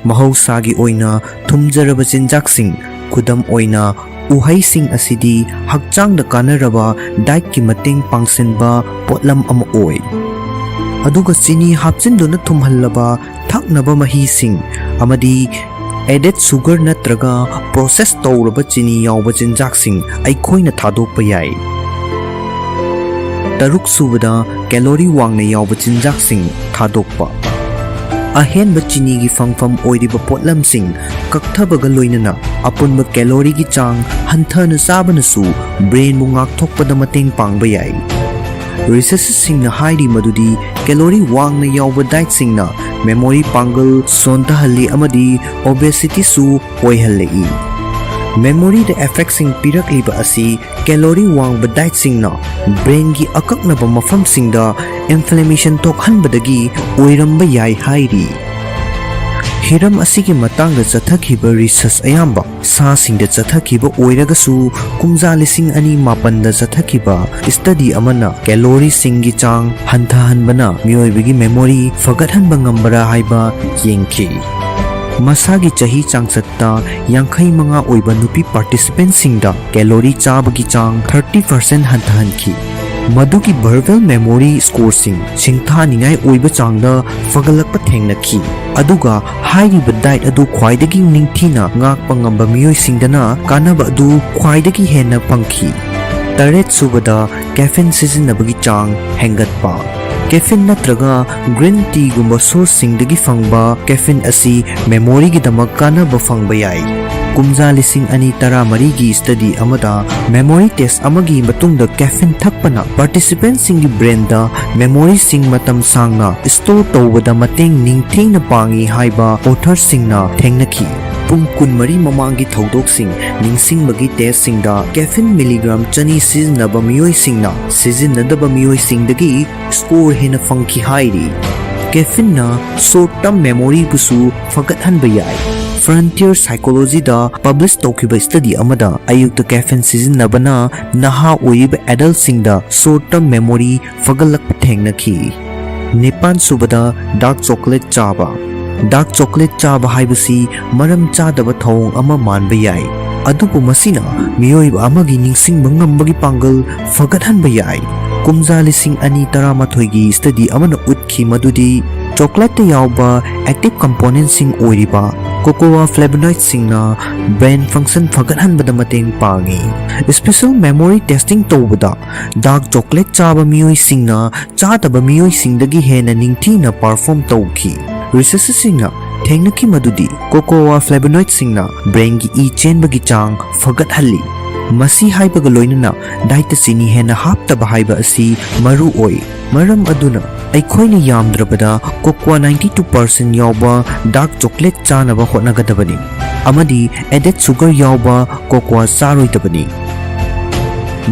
ꯃꯍꯧꯁꯥꯒꯤ ꯑꯣꯏꯅ ꯊꯨꯝꯖꯔꯕ ꯆꯤꯟꯖꯥꯛꯁꯤꯡ, ꯈꯨꯗꯝ ꯑꯣꯏꯅ ꯎꯍꯩꯁꯤꯡ ꯑꯁꯤꯗꯤ ꯍꯛꯆꯥꯡꯗ ꯀꯥꯟꯅꯔꯕ dietꯀꯤ ꯃꯇꯦꯡ ꯄꯥꯡꯁꯤꯟꯕ ꯄꯣꯠꯂꯝ ꯑꯃ ꯑꯣꯏ꯫ ꯑꯗꯨꯒ ꯆꯤꯅꯤ ꯍꯥꯞꯆꯤꯟꯗꯨꯅ ꯊꯨꯝꯍꯜꯂꯕ ꯊꯛꯅꯕ ꯃꯍꯤꯁꯤꯡ ꯑꯃꯗꯤ added sugar ꯅꯠꯇ꯭ꯔꯒ process ꯇꯧꯔꯕ ꯆꯤꯅꯤ ꯌꯥꯎꯕ ꯆꯤꯟꯖꯥꯛꯁꯤꯡ ꯑꯩꯈꯣꯏꯅ ꯊꯥꯗꯣꯛꯄ ꯌꯥꯏ꯫ ꯇꯔꯨꯛ ꯁꯨꯕꯗ, calorie ꯋꯥꯡꯅ ꯌꯥꯎꯕ ꯆꯤꯟꯖꯥꯛꯁꯤꯡ ꯊꯥꯗꯣꯛꯄ꯫ ꯑꯍꯦꯟꯕ ꯆꯤꯅꯤꯒꯤ ꯐꯪꯐꯝ ꯑꯣꯏꯔꯤꯕ ꯄꯣꯠꯂꯝꯁꯤꯡ ꯀꯛꯊꯕꯒ ꯂꯣꯏꯅꯅ ꯑꯄꯨꯟꯕ calorie ꯒꯤ ꯆꯥꯡ ꯍꯟꯊꯅ ꯆꯥꯕꯅꯁꯨ brain ꯕꯨ ꯉꯥꯛꯊꯣꯛꯄꯗ ꯃꯇꯦꯡ ꯄꯥꯡꯕ ꯌꯥꯏ꯫ Researchersꯁꯤꯡꯅ ꯍꯥꯏꯔꯤ ꯃꯗꯨꯗꯤ calorie ꯋꯥꯡꯅ ꯌꯥꯎꯕ dietꯁꯤꯡꯅ memory ꯄꯥꯡꯒꯜ ꯁꯣꯟꯊꯍꯜꯂꯤ ꯑꯃꯗꯤ obesity ꯁꯨ ꯑꯣꯏꯍꯜꯂꯛꯏ꯫ Memory ꯗ effectꯁꯤꯡ ꯄꯤꯔꯛꯂꯤꯕ ꯑꯁꯤ calorie ꯋꯥꯡꯕ dietꯁꯤꯡꯅ brain ꯒꯤ ꯑꯀꯛꯅꯕ ꯃꯐꯝꯁꯤꯡꯗ inflammation ꯊꯣꯛꯍꯟꯕꯗꯒꯤ ꯑꯣꯏꯔꯝꯕ ꯌꯥꯏ ꯍꯥꯏꯔꯤ꯫ ꯍꯤꯔꯝ ꯑꯁꯤꯒꯤ ꯃꯇꯥꯡꯗ ꯆꯠꯊꯈꯤꯕ research ꯑꯌꯥꯝꯕ ꯁꯥꯁꯤꯡꯗ ꯆꯠꯊꯈꯤꯕ ꯑꯣꯏꯔꯒꯁꯨ, ꯀꯨꯝꯖꯥ ꯂꯤꯁꯤꯡ ꯑꯅꯤ ꯃꯥꯄꯟꯗ ꯆꯠꯊꯈꯤꯕ study ꯑꯃꯅ calorie ꯁꯤꯡꯒꯤ ꯆꯥꯡ ꯍꯟꯊꯍꯟꯕꯅ ꯃꯤꯑꯣꯏꯕꯒꯤ memory ꯐꯒꯠꯍꯟꯕ ꯉꯝꯕꯔꯥ ꯍꯥꯏꯕ ꯌꯦꯡꯈꯤ꯫ ꯃꯁꯥꯒꯤ ꯆꯍꯤ ꯆꯥꯡꯆꯠꯇ ꯌꯥꯡꯈꯩ ꯃꯉꯥ ꯑꯣꯏꯕ ꯅꯨꯄꯤ participant ꯁꯤꯡꯗ calorie ꯆꯥꯕꯒꯤ ꯆꯥꯡ thirty percent ꯍꯟꯊꯍꯟꯈꯤ꯫ ꯃꯗꯨꯒꯤ verbal memory score ꯁꯤꯡ ꯁꯤꯡꯊꯥꯅꯤꯡꯉꯥꯏ ꯑꯣꯏꯕ ꯆꯥꯡꯗ ꯐꯒꯠꯂꯛꯄ ꯊꯦꯡꯅꯈꯤ꯫ ꯑꯗꯨꯒ ꯍꯥꯏꯔꯤꯕ diet ꯑꯗꯨ ꯈ꯭ꯋꯥꯏꯗꯒꯤ ꯅꯤꯡꯊꯤꯅ ꯉꯥꯛꯄ ꯉꯝꯕ ꯃꯤꯑꯣꯏꯁꯤꯡꯗꯅ ꯀꯥꯟꯅꯕ ꯑꯗꯨ ꯈ꯭ꯋꯥꯏꯗꯒꯤ ꯍꯦꯟꯅ ꯐꯪꯈꯤ꯫ ꯇꯔꯦꯠ ꯁꯨꯕꯗ, caffeine ꯁꯤꯖꯤꯟꯅꯕꯒꯤ ꯆꯥꯡ ꯍꯦꯟꯒꯠꯄ꯫ Caffeine ꯅꯠꯇ꯭ꯔꯒ green tea ꯒꯨꯝꯕ source ꯁꯤꯡꯗꯒꯤ ꯐꯪꯕ caffeine ꯑꯁꯤ memory ꯒꯤꯗꯃꯛ ꯀꯥꯟꯅꯕ ꯐꯪꯕ ꯌꯥꯏ꯫ ꯀꯨꯝꯖꯥ ꯂꯤꯁꯤꯡ ꯑꯅꯤ ꯇꯔꯥꯃꯔꯤꯒꯤ study ꯑꯃꯗ memory test ꯑꯃꯒꯤ ꯃꯇꯨꯡꯗ caffeine ꯊꯛꯄꯅ participantꯁꯤꯡꯒꯤ brainꯗ memoryꯁꯤꯡ ꯃꯇꯝ ꯁꯥꯡꯅ store ꯇꯧꯕꯗ ꯃꯇꯦꯡ ꯅꯤꯡꯊꯤꯅ ꯄꯥꯡꯏ ꯍꯥꯏꯕ authorꯁꯤꯡꯅ ꯊꯦꯡꯅꯈꯤ꯫ ꯄꯨꯡ ꯀꯨꯟꯃꯔꯤ ꯃꯃꯥꯡꯒꯤ ꯊꯧꯗꯣꯛꯁꯤꯡ ꯅꯤꯡꯁꯤꯡꯕꯒꯤ testꯁꯤꯡꯗ caffeine milligram ꯆꯅꯤ ꯁꯤꯖꯤꯟꯅꯕ ꯃꯤꯑꯣꯏꯁꯤꯡꯅ ꯁꯤꯖꯤꯟꯅꯗꯕ ꯃꯤꯑꯣꯏꯁꯤꯡꯗꯒꯤ score ꯍꯦꯟꯅ ꯐꯪꯈꯤ ꯍꯥꯏꯔꯤ꯫ Caffeineꯅ short term memoryꯕꯨꯁꯨ ꯐꯒꯠꯍꯟꯕ ꯌꯥꯏ꯫ Frontier Psychologyꯗ publish ꯇꯧꯈꯤꯕ study ꯑꯃꯗ ꯑꯌꯨꯛꯇ caffeine ꯁꯤꯖꯤꯟꯅꯕꯅ ꯅꯍꯥ ꯑꯣꯏꯔꯤꯕ adultꯁꯤꯡꯗ short term memory ꯐꯒꯠꯂꯛꯄ ꯊꯦꯡꯅꯈꯤ꯫ ꯅꯤꯄꯥꯟ ꯁꯨꯕꯗ dark chocolate ꯆꯥꯕ꯫ Dark chocolate ꯆꯥꯕ ꯍꯥꯏꯕꯁꯤ ꯃꯔꯝ ꯆꯥꯗꯕ ꯊꯧꯑꯣꯡ ꯑꯃ ꯃꯥꯟꯕ ꯌꯥꯏ, ꯑꯗꯨꯕꯨ ꯃꯁꯤꯅ ꯃꯤꯑꯣꯏꯕ ꯑꯃꯒꯤ ꯅꯤꯡꯁꯤꯡꯕ ꯉꯝꯕꯒꯤ ꯄꯥꯡꯒꯜ ꯐꯒꯠꯍꯟꯕ ꯌꯥꯏ꯫ ꯀꯨꯝꯖꯥ ꯂꯤꯁꯤꯡ ꯑꯅꯤ ꯇꯔꯥꯃꯥꯊꯣꯏꯒꯤ study ꯑꯃꯅ ꯎꯠꯈꯤ ꯃꯗꯨꯗꯤ chocolateꯇ ꯌꯥꯎꯕ active componentꯁꯤꯡ ꯑꯣꯏꯔꯤꯕ cocoa flavonoidesꯁꯤꯡꯅ brain function ꯐꯒꯠꯍꯟꯕꯗ ꯃꯇꯦꯡ ꯄꯥꯡꯏ꯫ Special memory testing ꯇꯧꯕꯗ dark chocolate ꯆꯥꯕ ꯃꯤꯑꯣꯏꯁꯤꯡꯅ ꯆꯥꯗꯕ ꯃꯤꯑꯣꯏꯁꯤꯡꯗꯒꯤ ꯍꯦꯟꯅ ꯅꯤꯡꯊꯤꯅ perform ꯇꯧꯈꯤ꯫ Researcherꯁꯤꯡꯅ ꯊꯦꯡꯅꯈꯤ ꯃꯗꯨꯗꯤ cocoa flavonoidꯁꯤꯡꯅ brainꯒꯤ ꯏ ꯆꯦꯟꯕꯒꯤ ꯆꯥꯡ ꯐꯒꯠꯍꯜꯂꯤ꯫ ꯃꯁꯤ ꯍꯥꯏꯕꯒ ꯂꯣꯏꯅꯅ dietꯇ ꯆꯤꯅꯤ ꯍꯦꯟꯅ ꯍꯥꯞꯇꯕ ꯍꯥꯏꯕ ꯑꯁꯤ ꯃꯔꯨ ꯑꯣꯏ꯫ ꯃꯔꯝ ꯑꯗꯨꯅ ꯑꯩꯈꯣꯏꯅ ꯌꯥꯝꯗ꯭ꯔꯕꯗ cocoa ninety two percent ꯌꯥꯎꯕ dark chocolate ꯆꯥꯅꯕ ꯍꯣꯠꯅꯒꯗꯕꯅꯤ ꯑꯃꯗꯤ added sugar ꯌꯥꯎꯕ cocoa ꯆꯥꯔꯣꯏꯗꯕꯅꯤ꯫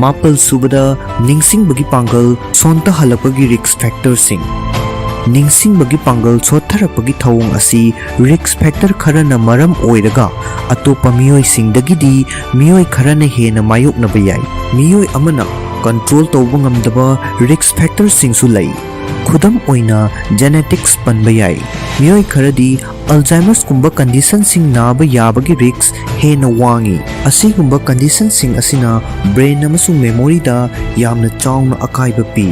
ꯃꯥꯄꯜ ꯁꯨꯕꯗ ꯅꯤꯡꯁꯤꯡꯕꯒꯤ ꯄꯥꯡꯒꯜ ꯁꯣꯟꯊꯍꯜꯂꯛꯄꯒꯤ risk factorꯁꯤꯡ꯫ ꯅꯤꯡꯁꯤꯡꯕꯒꯤ ꯄꯥꯡꯒꯜ ꯁꯣꯠꯊꯔꯛꯄꯒꯤ ꯊꯧꯑꯣꯡ ꯑꯁꯤ risk factor ꯈꯔꯅ ꯃꯔꯝ ꯑꯣꯏꯔꯒ ꯑꯇꯣꯞꯄ ꯃꯤꯑꯣꯏꯁꯤꯡꯗꯒꯤꯗꯤ ꯃꯤꯑꯣꯏ ꯈꯔꯅ ꯍꯦꯟꯅ ꯃꯥꯌꯣꯛꯅꯕ ꯌꯥꯏ꯫ ꯃꯤꯑꯣꯏ ꯑꯃꯅ control ꯇꯧꯕ ꯉꯝꯗꯕ risk factorꯁꯤꯡꯁꯨ ꯂꯩ꯫ ꯈꯨꯗꯝ ꯑꯣꯏꯅ genetics ꯄꯟꯕ ꯌꯥꯏ꯫ ꯃꯤꯑꯣꯏ ꯈꯔꯗꯤ Alzheimerꯁꯀꯨꯝꯕ conditionꯁꯤꯡ ꯅꯥꯕ ꯌꯥꯕꯒꯤ risk ꯍꯦꯟꯅ ꯋꯥꯡꯏ꯫ ꯑꯁꯤꯒꯨꯝꯕ conditionꯁꯤꯡ ꯑꯁꯤꯅ brain ꯑꯃꯁꯨꯡ memoryꯗ ꯌꯥꯝꯅ ꯆꯥꯎꯅ ꯑꯀꯥꯏꯕ ꯄꯤ꯫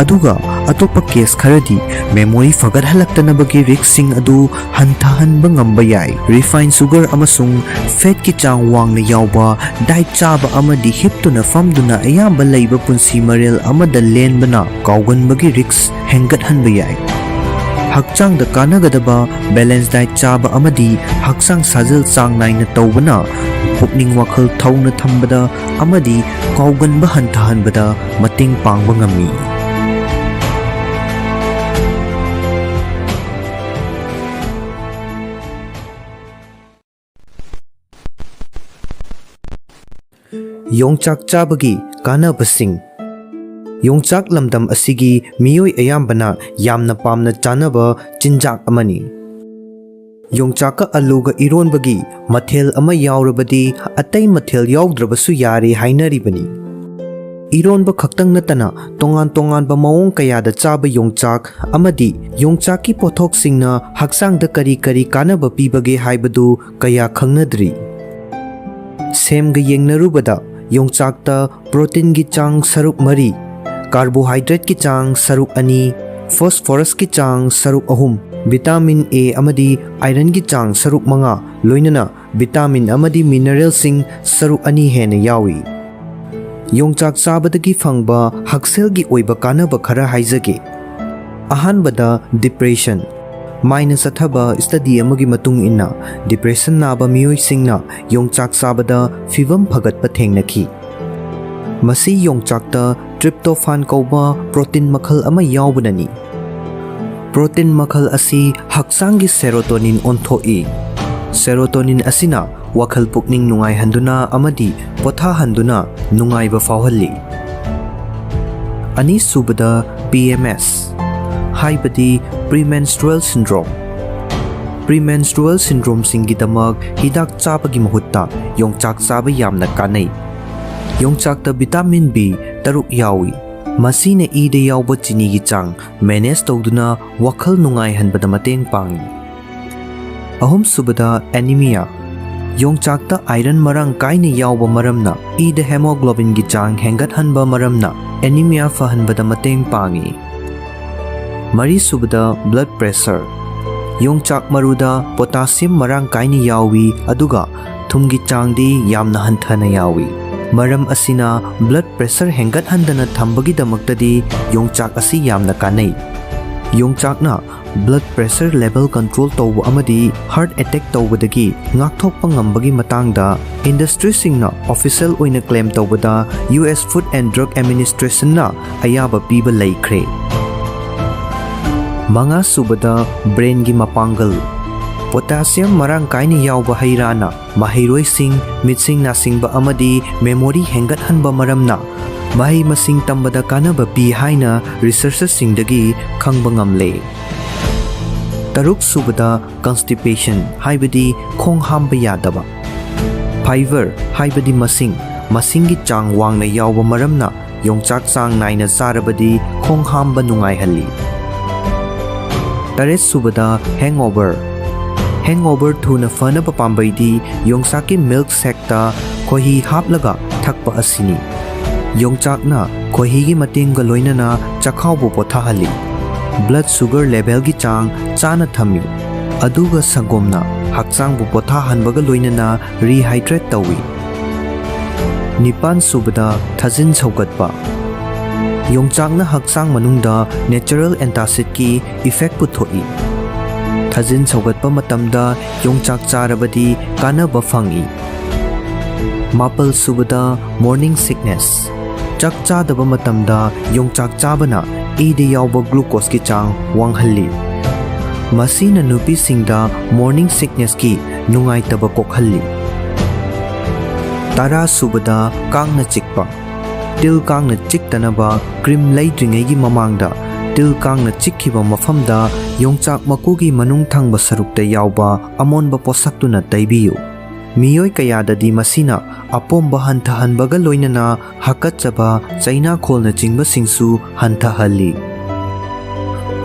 ꯑꯗꯨꯒ ꯑꯇꯣꯞꯄ case ꯈꯔꯗꯤ memory ꯐꯒꯠꯍꯜꯂꯛꯇꯅꯕꯒꯤ riskꯁꯤꯡ ꯑꯗꯨ ꯍꯟꯊꯍꯟꯕ ꯉꯝꯕ ꯌꯥꯏ꯫ Refined sugar ꯑꯃꯁꯨꯡ fatꯀꯤ ꯆꯥꯡ ꯋꯥꯡꯅ ꯌꯥꯎꯕ diet ꯆꯥꯕ ꯑꯃꯗꯤ ꯍꯤꯞꯇꯨꯅ ꯐꯝꯗꯨꯅ ꯑꯌꯥꯝꯕ ꯂꯩꯕ ꯄꯨꯟꯁꯤ ꯃꯔꯦꯜ ꯑꯃꯗ ꯂꯦꯟꯕꯅ ꯀꯥꯎꯒꯟꯕꯒꯤ risk ꯍꯦꯟꯒꯠꯍꯟꯕ ꯌꯥꯏ꯫ ꯍꯛꯆꯥꯡꯗ ꯀꯥꯟꯅꯒꯗꯕ balance diet ꯆꯥꯕ ꯑꯃꯗꯤ ꯍꯛꯆꯥꯡ ꯁꯥꯖꯦꯜ ꯆꯥꯡ ꯅꯥꯏꯅ ꯇꯧꯕꯅ ꯄꯨꯛꯅꯤꯡ ꯋꯥꯈꯜ ꯊꯧꯅ ꯊꯝꯕꯗ ꯑꯃꯗꯤ ꯀꯥꯎꯒꯟꯕ ꯍꯟꯊꯍꯟꯕꯗ ꯃꯇꯦꯡ ꯄꯥꯡꯕ ꯉꯝꯃꯤ꯫ ꯌꯣꯡꯆꯥꯛ ꯆꯥꯕꯒꯤ ꯀꯥꯟꯅꯕꯁꯤꯡ꯫ ꯌꯣꯡꯆꯥꯛ ꯂꯝꯗꯝ ꯑꯁꯤꯒꯤ ꯃꯤꯑꯣꯏ ꯑꯌꯥꯝꯕꯅ ꯌꯥꯝꯅ ꯄꯥꯝꯅ ꯆꯥꯅꯕ ꯆꯤꯟꯖꯥꯛ ꯑꯃꯅꯤ꯫ ꯌꯣꯡꯆꯥꯛꯀ ꯑꯂꯨꯒ ꯏꯔꯣꯟꯕꯒꯤ ꯃꯊꯦꯜ ꯑꯃ ꯌꯥꯎꯔꯕꯗꯤ ꯑꯇꯩ ꯃꯊꯦꯜ ꯌꯥꯎꯗ꯭ꯔꯕꯁꯨ ꯌꯥꯔꯦ ꯍꯥꯏꯅꯔꯤꯕꯅꯤ꯫ ꯏꯔꯣꯟꯕ ꯈꯛꯇꯪ ꯅꯠꯇꯅ ꯇꯣꯉꯥꯟ ꯇꯣꯉꯥꯟꯕ ꯃꯑꯣꯡ ꯀꯌꯥꯗ ꯆꯥꯕ ꯌꯣꯡꯆꯥꯛ ꯑꯃꯗꯤ ꯌꯣꯡꯆꯥꯛꯀꯤ ꯄꯣꯠꯊꯣꯛꯁꯤꯡꯅ ꯍꯛꯆꯥꯡꯗ ꯀꯔꯤ ꯀꯔꯤ ꯀꯥꯟꯅꯕ ꯄꯤꯕꯒꯦ ꯍꯥꯏꯕꯗꯨ ꯀꯌꯥ ꯈꯪꯅꯗ꯭ꯔꯤ꯫ ꯁꯦꯝꯒ ꯌꯦꯡꯅꯔꯨꯕꯗ ꯌꯣꯡꯆꯥꯛꯇ proteinꯒꯤ ꯆꯥꯡ ꯁꯔꯨꯛ ꯃꯔꯤ, carbohydrateꯀꯤ ꯆꯥꯡ ꯁꯔꯨꯛ ꯑꯅꯤ, phosphoruskꯤ ꯆꯥꯡ ꯁꯔꯨꯛ ꯑꯍꯨꯝ, vitamin A ꯑꯃꯗꯤ ironꯒꯤ ꯆꯥꯡ ꯁꯔꯨꯛ ꯃꯉꯥ, ꯂꯣꯏꯅꯅ vitamin ꯑꯃꯗꯤ mineralꯁꯤꯡ ꯁꯔꯨꯛ ꯑꯅꯤ ꯍꯦꯟꯅ ꯌꯥꯎꯏ꯫ ꯌꯣꯡꯆꯥꯛ ꯆꯥꯕꯗꯒꯤ ꯐꯪꯕ ꯍꯛꯁꯦꯜꯒꯤ ꯑꯣꯏꯕ ꯀꯥꯟꯅꯕ ꯈꯔ ꯍꯥꯏꯖꯒꯦ꯫ ꯑꯍꯥꯟꯕꯗ depression꯫ ꯃꯥꯏꯅ ꯆꯠꯊꯕ study ꯑꯃꯒꯤ ꯃꯇꯨꯡ ꯏꯟꯅ, depression ꯅꯥꯕ ꯃꯤꯑꯣꯏꯁꯤꯡꯅ ꯌꯣꯡꯆꯥꯛ ꯆꯥꯕꯗ ꯐꯤꯚꯝ ꯐꯒꯠꯄ ꯊꯦꯡꯅꯈꯤ꯫ ꯃꯁꯤ ꯌꯣꯡꯆꯥꯛꯇ tryptophan ꯀꯧꯕ protein ꯃꯈꯜ ꯑꯃ ꯌꯥꯎꯕꯅꯅꯤ꯫ Protein ꯃꯈꯜ ꯑꯁꯤ ꯍꯛꯆꯥꯡꯒꯤ serotonin ꯑꯣꯟꯊꯣꯛꯏ꯫ Serotonin ꯑꯁꯤꯅ ꯋꯥꯈꯜ ꯄꯨꯛꯅꯤꯡ ꯅꯨꯡꯉꯥꯏꯍꯟꯗꯨꯅ ꯑꯃꯗꯤ ꯄꯣꯊꯥꯍꯟꯗꯨꯅ ꯅꯨꯡꯉꯥꯏꯕ ꯐꯥꯎꯍꯜꯂꯤ꯫ ꯑꯅꯤꯁꯨꯕꯗ, P M S, ꯍꯥꯏꯕꯗꯤ premenstrual syndrome꯫ Premenstrual syndromeꯁꯤꯡꯒꯤꯗꯃꯛ ꯍꯤꯗꯥꯛ ꯆꯥꯕꯒꯤ ꯃꯍꯨꯠꯇ ꯌꯣꯡꯆꯥꯛ ꯆꯥꯕ ꯌꯥꯝꯅ ꯀꯥꯟꯅꯩ꯫ ꯌꯣꯡꯆꯥꯛꯇ vitamin B ꯇꯔꯨꯛ ꯌꯥꯎꯏ꯫ ꯃꯁꯤꯅ ꯏꯗ ꯌꯥꯎꯕ ꯆꯤꯅꯤꯒꯤ ꯆꯥꯡ manage ꯇꯧꯗꯨꯅ ꯋꯥꯈꯜ ꯅꯨꯡꯉꯥꯏꯍꯟꯕꯗ ꯃꯇꯦꯡ ꯄꯥꯡꯏ꯫ ꯑꯍꯨꯝꯁꯨꯕꯗ, anemia꯫ ꯌꯣꯡꯆꯥꯛꯇ iron ꯃꯔꯥꯡ ꯀꯥꯏꯅ ꯌꯥꯎꯕ ꯃꯔꯝꯅ ꯏꯗ hemoglobinꯒꯤ ꯆꯥꯡ ꯍꯦꯟꯒꯠꯍꯟꯕ ꯃꯔꯝꯅ anemia ꯐꯍꯟꯕꯗ ꯃꯇꯦꯡ ꯄꯥꯡꯏ꯫ ꯃꯔꯤꯁꯨꯕꯗ, blood pressure꯫ ꯌꯣꯡꯆꯥꯛ ꯃꯔꯨꯗ potassium ꯃꯔꯥꯡ ꯀꯥꯏꯅ ꯌꯥꯎꯏ, ꯑꯗꯨꯒ ꯊꯨꯝꯒꯤ ꯆꯥꯡꯗꯤ ꯌꯥꯝꯅ ꯍꯟꯊꯅ ꯌꯥꯎꯏ꯫ ꯃꯔꯝ ꯑꯁꯤꯅ blood pressure ꯍꯦꯟꯒꯠꯍꯟꯗꯅ ꯊꯝꯕꯒꯤꯗꯃꯛꯇꯗꯤ ꯌꯣꯡꯆꯥꯛ ꯑꯁꯤ ꯌꯥꯝꯅ ꯀꯥꯟꯅꯩ꯫ ꯌꯣꯡꯆꯥꯛꯅ blood pressure level control ꯇꯧꯕ ꯑꯃꯗꯤ heart attack ꯇꯧꯕꯗꯒꯤ ꯉꯥꯛꯊꯣꯛꯄ ꯉꯝꯕꯒꯤ ꯃꯇꯥꯡꯗ industryꯁꯤꯡꯅ official ꯑꯣꯏꯅ claim ꯇꯧꯕꯗ U S Food and Drug Administrationꯅ ꯑꯌꯥꯕ ꯄꯤꯕ ꯂꯩꯈ꯭ꯔꯦ꯫ ꯃꯉꯥ ꯁꯨꯕꯗ, brainꯒꯤ ꯃꯄꯥꯡꯒꯜ꯫ Potassium ꯃꯔꯥꯡ ꯀꯥꯏꯅ ꯌꯥꯎꯕ ꯍꯩ ꯔꯥꯅ ꯃꯍꯩꯔꯣꯏꯁꯤꯡ, ꯃꯤꯠꯁꯤꯡ ꯅꯥꯁꯤꯡꯕ ꯑꯃꯗꯤ memory ꯍꯦꯟꯒꯠꯍꯟꯕ ꯃꯔꯝꯅ ꯃꯍꯩ ꯃꯁꯤꯡ ꯇꯝꯕꯗ ꯀꯥꯟꯅꯕ ꯄꯤ ꯍꯥꯏꯅ researchꯁꯤꯡꯗꯒꯤ ꯈꯪꯕ ꯉꯝꯂꯦ꯫ ꯇꯔꯨꯛ ꯁꯨꯕꯗ, constipation ꯍꯥꯏꯕꯗꯤ ꯈꯣꯡ ꯍꯥꯝꯕ ꯌꯥꯗꯕ꯫ Fiber ꯍꯥꯏꯕꯗꯤ ꯃꯁꯤꯡ, ꯃꯁꯤꯡꯒꯤ ꯆꯥꯡ ꯋꯥꯡꯅ ꯌꯥꯎꯕ ꯃꯔꯝꯅ ꯌꯣꯡꯆꯥꯛ ꯆꯥꯡ ꯅꯥꯏꯅ ꯆꯥꯔꯕꯗꯤ ꯈꯣꯡ ꯍꯥꯝꯕ ꯅꯨꯡꯉꯥꯏꯍꯜꯂꯤ꯫ ꯇꯔꯦꯠ ꯁꯨꯕꯗ, hangover꯫ Hangover ꯊꯨꯅ ꯐꯅꯕ ꯄꯥꯝꯕꯩꯗꯤ ꯌꯣꯡꯆꯥꯛꯀꯤ milk shakeꯇ ꯈꯣꯏꯍꯤ ꯍꯥꯞꯂꯒ ꯊꯛꯄ ꯑꯁꯤꯅꯤ꯫ ꯌꯣꯡꯆꯥꯛꯅ ꯈꯣꯏꯍꯤꯒꯤ ꯃꯇꯦꯡꯒ ꯂꯣꯏꯅꯅ ꯆꯈꯥꯎꯕꯨ ꯄꯣꯊꯥꯍꯜꯂꯤ꯫ Blood sugar levelꯒꯤ ꯆꯥꯡ ꯆꯥꯅ ꯊꯝꯃꯤ꯫ ꯑꯗꯨꯒ ꯁꯪꯒꯣꯝꯅ ꯍꯛꯆꯥꯡꯕꯨ ꯄꯣꯊꯥꯍꯟꯕꯒ ꯂꯣꯏꯅꯅ rehydrate ꯇꯧꯏ꯫ ꯅꯤꯄꯥꯟ ꯁꯨꯕꯗ, ꯊꯥꯖꯤꯟ ꯁꯧꯒꯠꯄ꯫ ꯌꯣꯡꯆꯥꯛꯅ ꯍꯛꯆꯥꯡ ꯃꯅꯨꯡꯗ natural antacidꯀꯤ effect ꯄꯨꯊꯣꯛꯏ꯫ ꯊꯥꯖꯤꯟ ꯁꯧꯒꯠꯄ ꯃꯇꯝꯗ ꯌꯣꯡꯆꯥꯛ ꯆꯥꯔꯕꯗꯤ ꯀꯥꯟꯅꯕ ꯐꯪꯏ꯫ ꯃꯥꯄꯜ ꯁꯨꯕꯗ, morning sickness꯫ ꯆꯥꯛ ꯆꯥꯗꯕ ꯃꯇꯝꯗ ꯌꯣꯡꯆꯥꯛ ꯆꯥꯕꯅ ꯏꯗ ꯌꯥꯎꯕ glucoseꯀꯤ ꯆꯥꯡ ꯋꯥꯡꯍꯜꯂꯤ꯫ ꯃꯁꯤꯅ ꯅꯨꯄꯤꯁꯤꯡꯗ morning sicknessꯀꯤ ꯅꯨꯡꯉꯥꯏꯇꯕ ꯀꯣꯛꯍꯜꯂꯤ꯫ ꯇꯔꯥ ꯁꯨꯕꯗ, ꯀꯥꯡꯅ ꯆꯤꯛꯄ꯫ ꯇꯤꯜ ꯀꯥꯡꯅ ꯆꯤꯛꯇꯅꯕ cream ꯂꯩꯗ꯭ꯔꯤꯉꯩꯒꯤ ꯃꯃꯥꯡꯗ ꯇꯤꯜ ꯀꯥꯡꯅ ꯆꯤꯛꯈꯤꯕ ꯃꯐꯝꯗ ꯌꯣꯡꯆꯥꯛ ꯃꯀꯨꯒꯤ ꯃꯅꯨꯡ ꯊꯪꯕ ꯁꯔꯨꯛꯇ ꯌꯥꯎꯕ ꯑꯃꯣꯟꯕ ꯄꯣꯠꯁꯛꯇꯨꯅ ꯇꯩꯕꯤꯌꯨ꯫ ꯃꯤꯑꯣꯏ ꯀꯌꯥꯗꯗꯤ ꯃꯁꯤꯅ ꯑꯄꯣꯝꯕ ꯍꯟꯊꯍꯟꯕꯒ ꯂꯣꯏꯅꯅ ꯍꯥꯀꯠꯆꯕ, ꯆꯩꯅꯥꯈꯣꯜꯅꯆꯤꯡꯕꯁꯤꯡꯁꯨ ꯍꯟꯊꯍꯜꯂꯤ꯫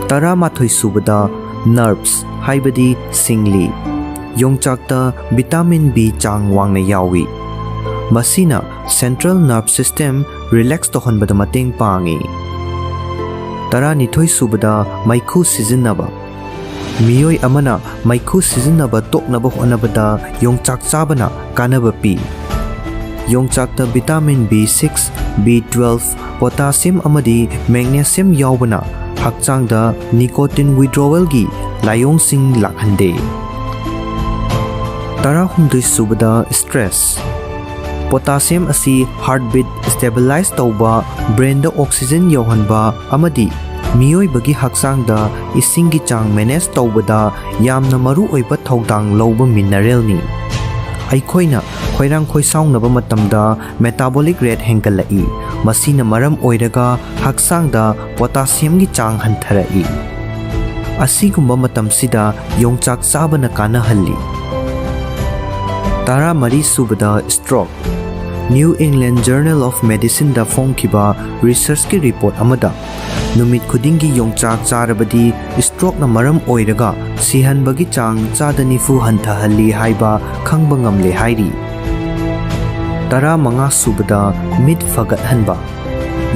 ꯇꯔꯥꯃꯥꯊꯣꯏ ꯁꯨꯕꯗ, nerves ꯍꯥꯏꯕꯗꯤ ꯁꯤꯡꯂꯤ꯫ ꯌꯣꯡꯆꯥꯛꯇ vitamin B ꯆꯥꯡ ꯋꯥꯡꯅ ꯌꯥꯎꯏ꯫ ꯃꯁꯤꯅ central nerve system relax ꯇꯧꯍꯟꯕꯗ ꯃꯇꯦꯡ ꯄꯥꯡꯏ꯫ ꯇꯔꯥꯅꯤꯊꯣꯏ ꯁꯨꯕꯗ, ꯃꯩꯈꯨ ꯁꯤꯖꯤꯟꯅꯕ꯫ ꯃꯤꯑꯣꯏ ꯑꯃꯅ ꯃꯩꯈꯨ ꯁꯤꯖꯤꯟꯅꯕ ꯇꯣꯛꯅꯕ ꯍꯣꯠꯅꯕꯗ ꯌꯣꯡꯆꯥꯛ ꯆꯥꯕꯅ ꯀꯥꯟꯅꯕ ꯄꯤ꯫ ꯌꯣꯡꯆꯥꯛꯇ vitamin B six, B twelve, potassium ꯑꯃꯗꯤ magnesium ꯌꯥꯎꯕꯅ ꯍꯛꯆꯥꯡꯗ nicotine withdrawalꯒꯤ ꯂꯥꯏꯑꯣꯡꯁꯤꯡ ꯂꯥꯛꯍꯟꯗꯦ꯫ ꯇꯔꯥꯍꯨꯝꯗꯣꯏ ꯁꯨꯕꯗ stress꯫ Potassium ꯑꯁꯤ heartbeat stabilize ꯇꯧꯕ, brainꯗ oxygen ꯌꯧꯍꯟꯕ ꯑꯃꯗꯤ ꯃꯤꯑꯣꯏꯕꯒꯤ ꯍꯛꯆꯥꯡꯗ ꯏꯁꯤꯡꯒꯤ ꯆꯥꯡ manage ꯇꯧꯕꯗ ꯌꯥꯝꯅ ꯃꯔꯨ ꯑꯣꯏꯕ ꯊꯧꯗꯥꯡ ꯂꯧꯕ mineralꯅꯤ꯫ ꯑꯩꯈꯣꯏꯅ ꯈꯣꯏꯔꯥꯡ ꯈꯣꯏꯁꯥꯎꯅꯕ ꯃꯇꯝꯗ metabolic rate ꯍꯦꯟꯒꯠꯂꯛꯏ, ꯃꯁꯤꯅ ꯃꯔꯝ ꯑꯣꯏꯔꯒ ꯍꯛꯆꯥꯡꯗ potassiumꯒꯤ ꯆꯥꯡ ꯍꯟꯊꯔꯛꯏ꯫ ꯑꯁꯤꯒꯨꯝꯕ ꯃꯇꯝꯁꯤꯗ ꯌꯣꯡꯆꯥꯛ ꯆꯥꯕꯅ ꯀꯥꯟꯅꯍꯜꯂꯤ꯫ ꯇꯔꯥꯃꯔꯤ ꯁꯨꯕꯗ stroke꯫ New England Journal of Medicineꯗ ꯐꯣꯡꯈꯤꯕ researchꯀꯤ report ꯑꯃꯗ ꯅꯨꯃꯤꯠ ꯈꯨꯗꯤꯡꯒꯤ ꯌꯣꯡꯆꯥꯛ ꯆꯥꯔꯕꯗꯤ strokeꯅ ꯃꯔꯝ ꯑꯣꯏꯔꯒ ꯁꯤꯍꯟꯕꯒꯤ ꯆꯥꯡ ꯆꯥꯗ ꯅꯤꯐꯨ ꯍꯟꯊꯍꯜꯂꯤ ꯍꯥꯏꯕ ꯈꯪꯕ ꯉꯝꯂꯦ ꯍꯥꯏꯔꯤ꯫ ꯇꯔꯥꯃꯉꯥ ꯁꯨꯕꯗ ꯃꯤꯠ ꯐꯒꯠꯍꯟꯕ꯫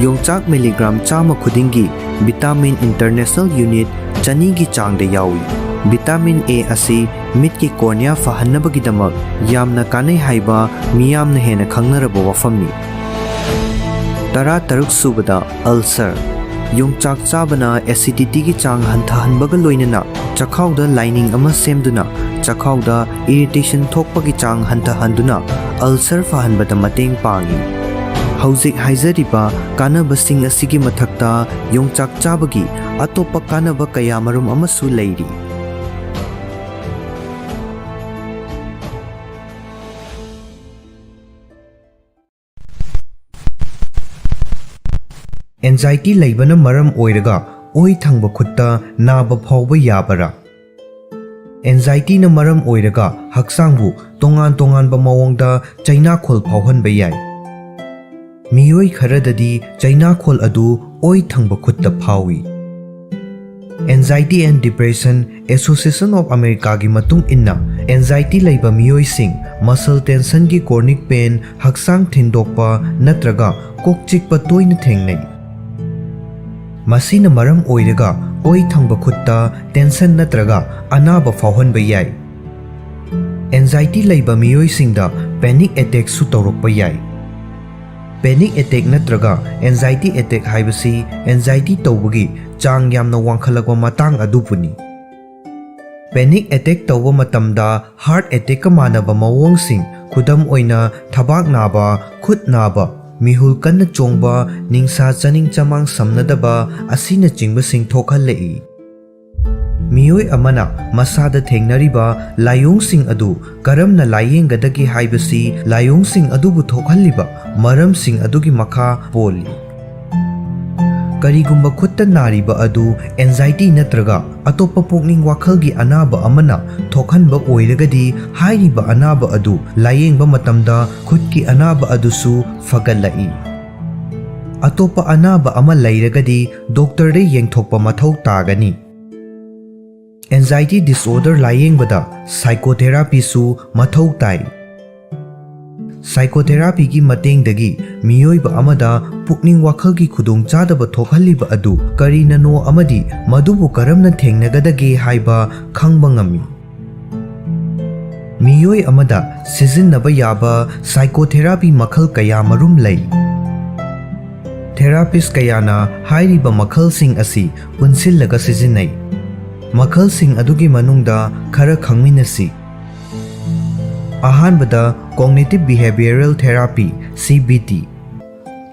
ꯌꯣꯡꯆꯥꯛ milligram ꯆꯥꯝꯃ ꯈꯨꯗꯤꯡꯒꯤ vitamin international unit ꯆꯅꯤꯒꯤ ꯆꯥꯡꯗ ꯌꯥꯎꯏ꯫ Vitamin A ꯑꯁꯤ ꯃꯤꯠꯀꯤ cornea ꯐꯍꯟꯅꯕꯒꯤꯗꯃꯛ ꯌꯥꯝꯅ ꯀꯥꯟꯅꯩ ꯍꯥꯏꯕ ꯃꯤꯌꯥꯝꯅ ꯍꯦꯟꯅ ꯈꯪꯅꯔꯕ ꯋꯥꯐꯝꯅꯤ꯫ ꯇꯔꯥꯇꯔꯨꯛ ꯁꯨꯕꯗ ulcer꯫ ꯌꯣꯡꯆꯥꯛ ꯆꯥꯕꯅ acidityꯒꯤ ꯆꯥꯡ ꯍꯟꯊꯍꯟꯕꯒ ꯂꯣꯏꯅꯅ ꯆꯈꯥꯎꯗ lining ꯑꯃ ꯁꯦꯝꯗꯨꯅ ꯆꯈꯥꯎꯗ irritation ꯊꯣꯛꯄꯒꯤ ꯆꯥꯡ ꯍꯟꯊꯍꯟꯗꯨꯅ ulcer ꯐꯍꯟꯕꯗ ꯃꯇꯦꯡ ꯄꯥꯡꯏ꯫ ꯍꯧꯖꯤꯛ ꯍꯥꯏꯖꯔꯤꯕ ꯀꯥꯟꯅꯕꯁꯤꯡ ꯑꯁꯤꯒꯤ ꯃꯊꯛꯇ ꯌꯣꯡꯆꯥꯛ ꯆꯥꯕꯒꯤ ꯑꯇꯣꯞꯄ ꯀꯥꯟꯅꯕ ꯀꯌꯥꯃꯔꯨꯝ ꯑꯃꯁꯨ ꯂꯩꯔꯤ꯫ Anxiety ꯂꯩꯕꯅ ꯃꯔꯝ ꯑꯣꯏꯔꯒ ꯑꯣꯏ ꯊꯪꯕ ꯈꯨꯠꯇ ꯅꯥꯕ ꯐꯥꯎꯕ ꯌꯥꯕꯔꯥ? Anxietyꯅ ꯃꯔꯝ ꯑꯣꯏꯔꯒ ꯍꯛꯆꯥꯡꯕꯨ ꯇꯣꯉꯥꯟ ꯇꯣꯉꯥꯟꯕ ꯃꯑꯣꯡꯗ ꯆꯩꯅꯥꯈꯣꯜ ꯐꯥꯎꯍꯟꯕ ꯌꯥꯏ꯫ ꯃꯤꯑꯣꯏ ꯈꯔꯗꯗꯤ ꯆꯩꯅꯥꯈꯣꯜ ꯑꯗꯨ ꯑꯣꯏ ꯊꯪꯕ ꯈꯨꯠꯇ ꯐꯥꯎꯏ꯫ Anxiety and Depression Association of Americaꯒꯤ ꯃꯇꯨꯡ ꯏꯟꯅ, anxiety ꯂꯩꯕ ꯃꯤꯑꯣꯏꯁꯤꯡ muscle tensionꯒꯤ chronic pain, ꯍꯛꯆꯥꯡ ꯊꯤꯟꯗꯣꯛꯄ ꯅꯠꯇ꯭ꯔꯒ ꯀꯣꯛ ꯆꯤꯛꯄ ꯇꯣꯏꯅ ꯊꯦꯡꯅꯩ꯫ ꯃꯁꯤꯅ ꯃꯔꯝ ꯑꯣꯏꯔꯒ ꯑꯣꯏ ꯊꯪꯕ ꯈꯨꯠꯇ tension ꯅꯠꯇ꯭ꯔꯒ ꯑꯅꯥꯕ ꯐꯥꯎꯍꯟꯕ ꯌꯥꯏ꯫ Anxiety ꯂꯩꯕ ꯃꯤꯑꯣꯏꯁꯤꯡꯗ panic attackꯁꯨ ꯇꯧꯔꯛꯄ ꯌꯥꯏ꯫ Panic attack ꯅꯠꯇ꯭ꯔꯒ anxiety attack ꯍꯥꯏꯕꯁꯤ anxiety ꯇꯧꯕꯒꯤ ꯆꯥꯡ ꯌꯥꯝꯅ ꯋꯥꯡꯈꯠꯂꯛꯄ ꯃꯇꯥꯡ ꯑꯗꯨꯕꯨꯅꯤ꯫ Panic attack ꯇꯧꯕ ꯃꯇꯝꯗ heart attackꯀ ꯃꯥꯟꯅꯕ ꯃꯑꯣꯡꯁꯤꯡ, ꯈꯨꯗꯝ ꯑꯣꯏꯅ ꯊꯕꯥꯛ ꯅꯥꯕ, ꯈꯨꯠ ꯅꯥꯕ, ꯃꯤꯍꯨꯜ ꯀꯟꯅ ꯆꯣꯡꯕ, ꯅꯤꯡꯁꯥ ꯆꯥꯅꯤꯡ ꯆꯃꯥꯡ ꯁꯝꯅꯗꯕ ꯑꯁꯤꯅꯆꯤꯡꯕꯁꯤꯡ ꯊꯣꯛꯍꯜꯂꯛꯏ꯫ ꯃꯤꯑꯣꯏ ꯑꯃꯅ ꯃꯁꯥꯗ ꯊꯦꯡꯅꯔꯤꯕ ꯂꯥꯏꯑꯣꯡꯁꯤꯡ ꯑꯗꯨ ꯀꯔꯝꯅ ꯂꯥꯏꯌꯦꯡꯒꯗꯒꯦ ꯍꯥꯏꯕꯁꯤ ꯂꯥꯏꯑꯣꯡꯁꯤꯡ ꯑꯗꯨꯕꯨ ꯊꯣꯛꯍꯜꯂꯤꯕ ꯃꯔꯝꯁꯤꯡ ꯑꯗꯨꯒꯤ ꯃꯈꯥ ꯄꯣꯜꯂꯤ꯫ ꯀꯔꯤꯒꯨꯝꯕ ꯈꯨꯠꯇ ꯅꯥꯔꯤꯕ ꯑꯗꯨ anxiety ꯅꯠꯇ꯭ꯔꯒ ꯑꯇꯣꯞꯄ ꯄꯨꯛꯅꯤꯡ ꯋꯥꯈꯜꯒꯤ ꯑꯅꯥꯕ ꯑꯃꯅ ꯊꯣꯛꯍꯟꯕ ꯑꯣꯏꯔꯒꯗꯤ, ꯍꯥꯏꯔꯤꯕ ꯑꯅꯥꯕ ꯑꯗꯨ ꯂꯥꯏꯌꯦꯡꯕ ꯃꯇꯝꯗ ꯈꯨꯠꯀꯤ ꯑꯅꯥꯕ ꯑꯗꯨꯁꯨ ꯐꯒꯠꯂꯛꯏ꯫ ꯑꯇꯣꯞꯄ ꯑꯅꯥꯕ ꯑꯃ ꯂꯩꯔꯒꯗꯤ ꯗꯣꯛꯇꯔꯗ ꯌꯦꯡꯊꯣꯛꯄ ꯃꯊꯧ ꯇꯥꯒꯅꯤ꯫ Anxiety disorder ꯂꯥꯏꯌꯦꯡꯕꯗ psychotherapyꯁꯨ ꯃꯊꯧ ꯇꯥꯏ꯫ Psychotherapyꯒꯤ ꯃꯇꯦꯡꯗꯒꯤ ꯃꯤꯑꯣꯏꯕ ꯑꯃꯗ ꯄꯨꯛꯅꯤꯡ ꯋꯥꯈꯜꯒꯤ ꯈꯨꯗꯣꯡꯆꯥꯗꯕ ꯊꯣꯛꯍꯜꯂꯤꯕ ꯑꯗꯨ ꯀꯔꯤꯅꯅꯣ ꯑꯃꯗꯤ ꯃꯗꯨꯕꯨ ꯀꯔꯝꯅ ꯊꯦꯡꯅꯒꯗꯒꯦ ꯍꯥꯏꯕ ꯈꯪꯕ ꯉꯝꯃꯤ꯫ ꯃꯤꯑꯣꯏ ꯑꯃꯗ ꯁꯤꯖꯤꯟꯅꯕ ꯌꯥꯕ psychotherapy ꯃꯈꯜ ꯀꯌꯥ ꯃꯔꯨꯝ ꯂꯩ꯫ Therapist ꯀꯌꯥꯅ ꯍꯥꯏꯔꯤꯕ ꯃꯈꯜꯁꯤꯡ ꯑꯁꯤ ꯄꯨꯟꯁꯤꯜꯂꯒ ꯁꯤꯖꯤꯟꯅꯩ꯫ ꯃꯈꯜꯁꯤꯡ ꯑꯗꯨꯒꯤ ꯃꯅꯨꯡꯗ ꯈꯔ ꯈꯪꯃꯤꯟꯅꯁꯤ꯫ ꯑꯍꯥꯟꯕꯗ, Cognitive Behavioral Therapy, CBT꯫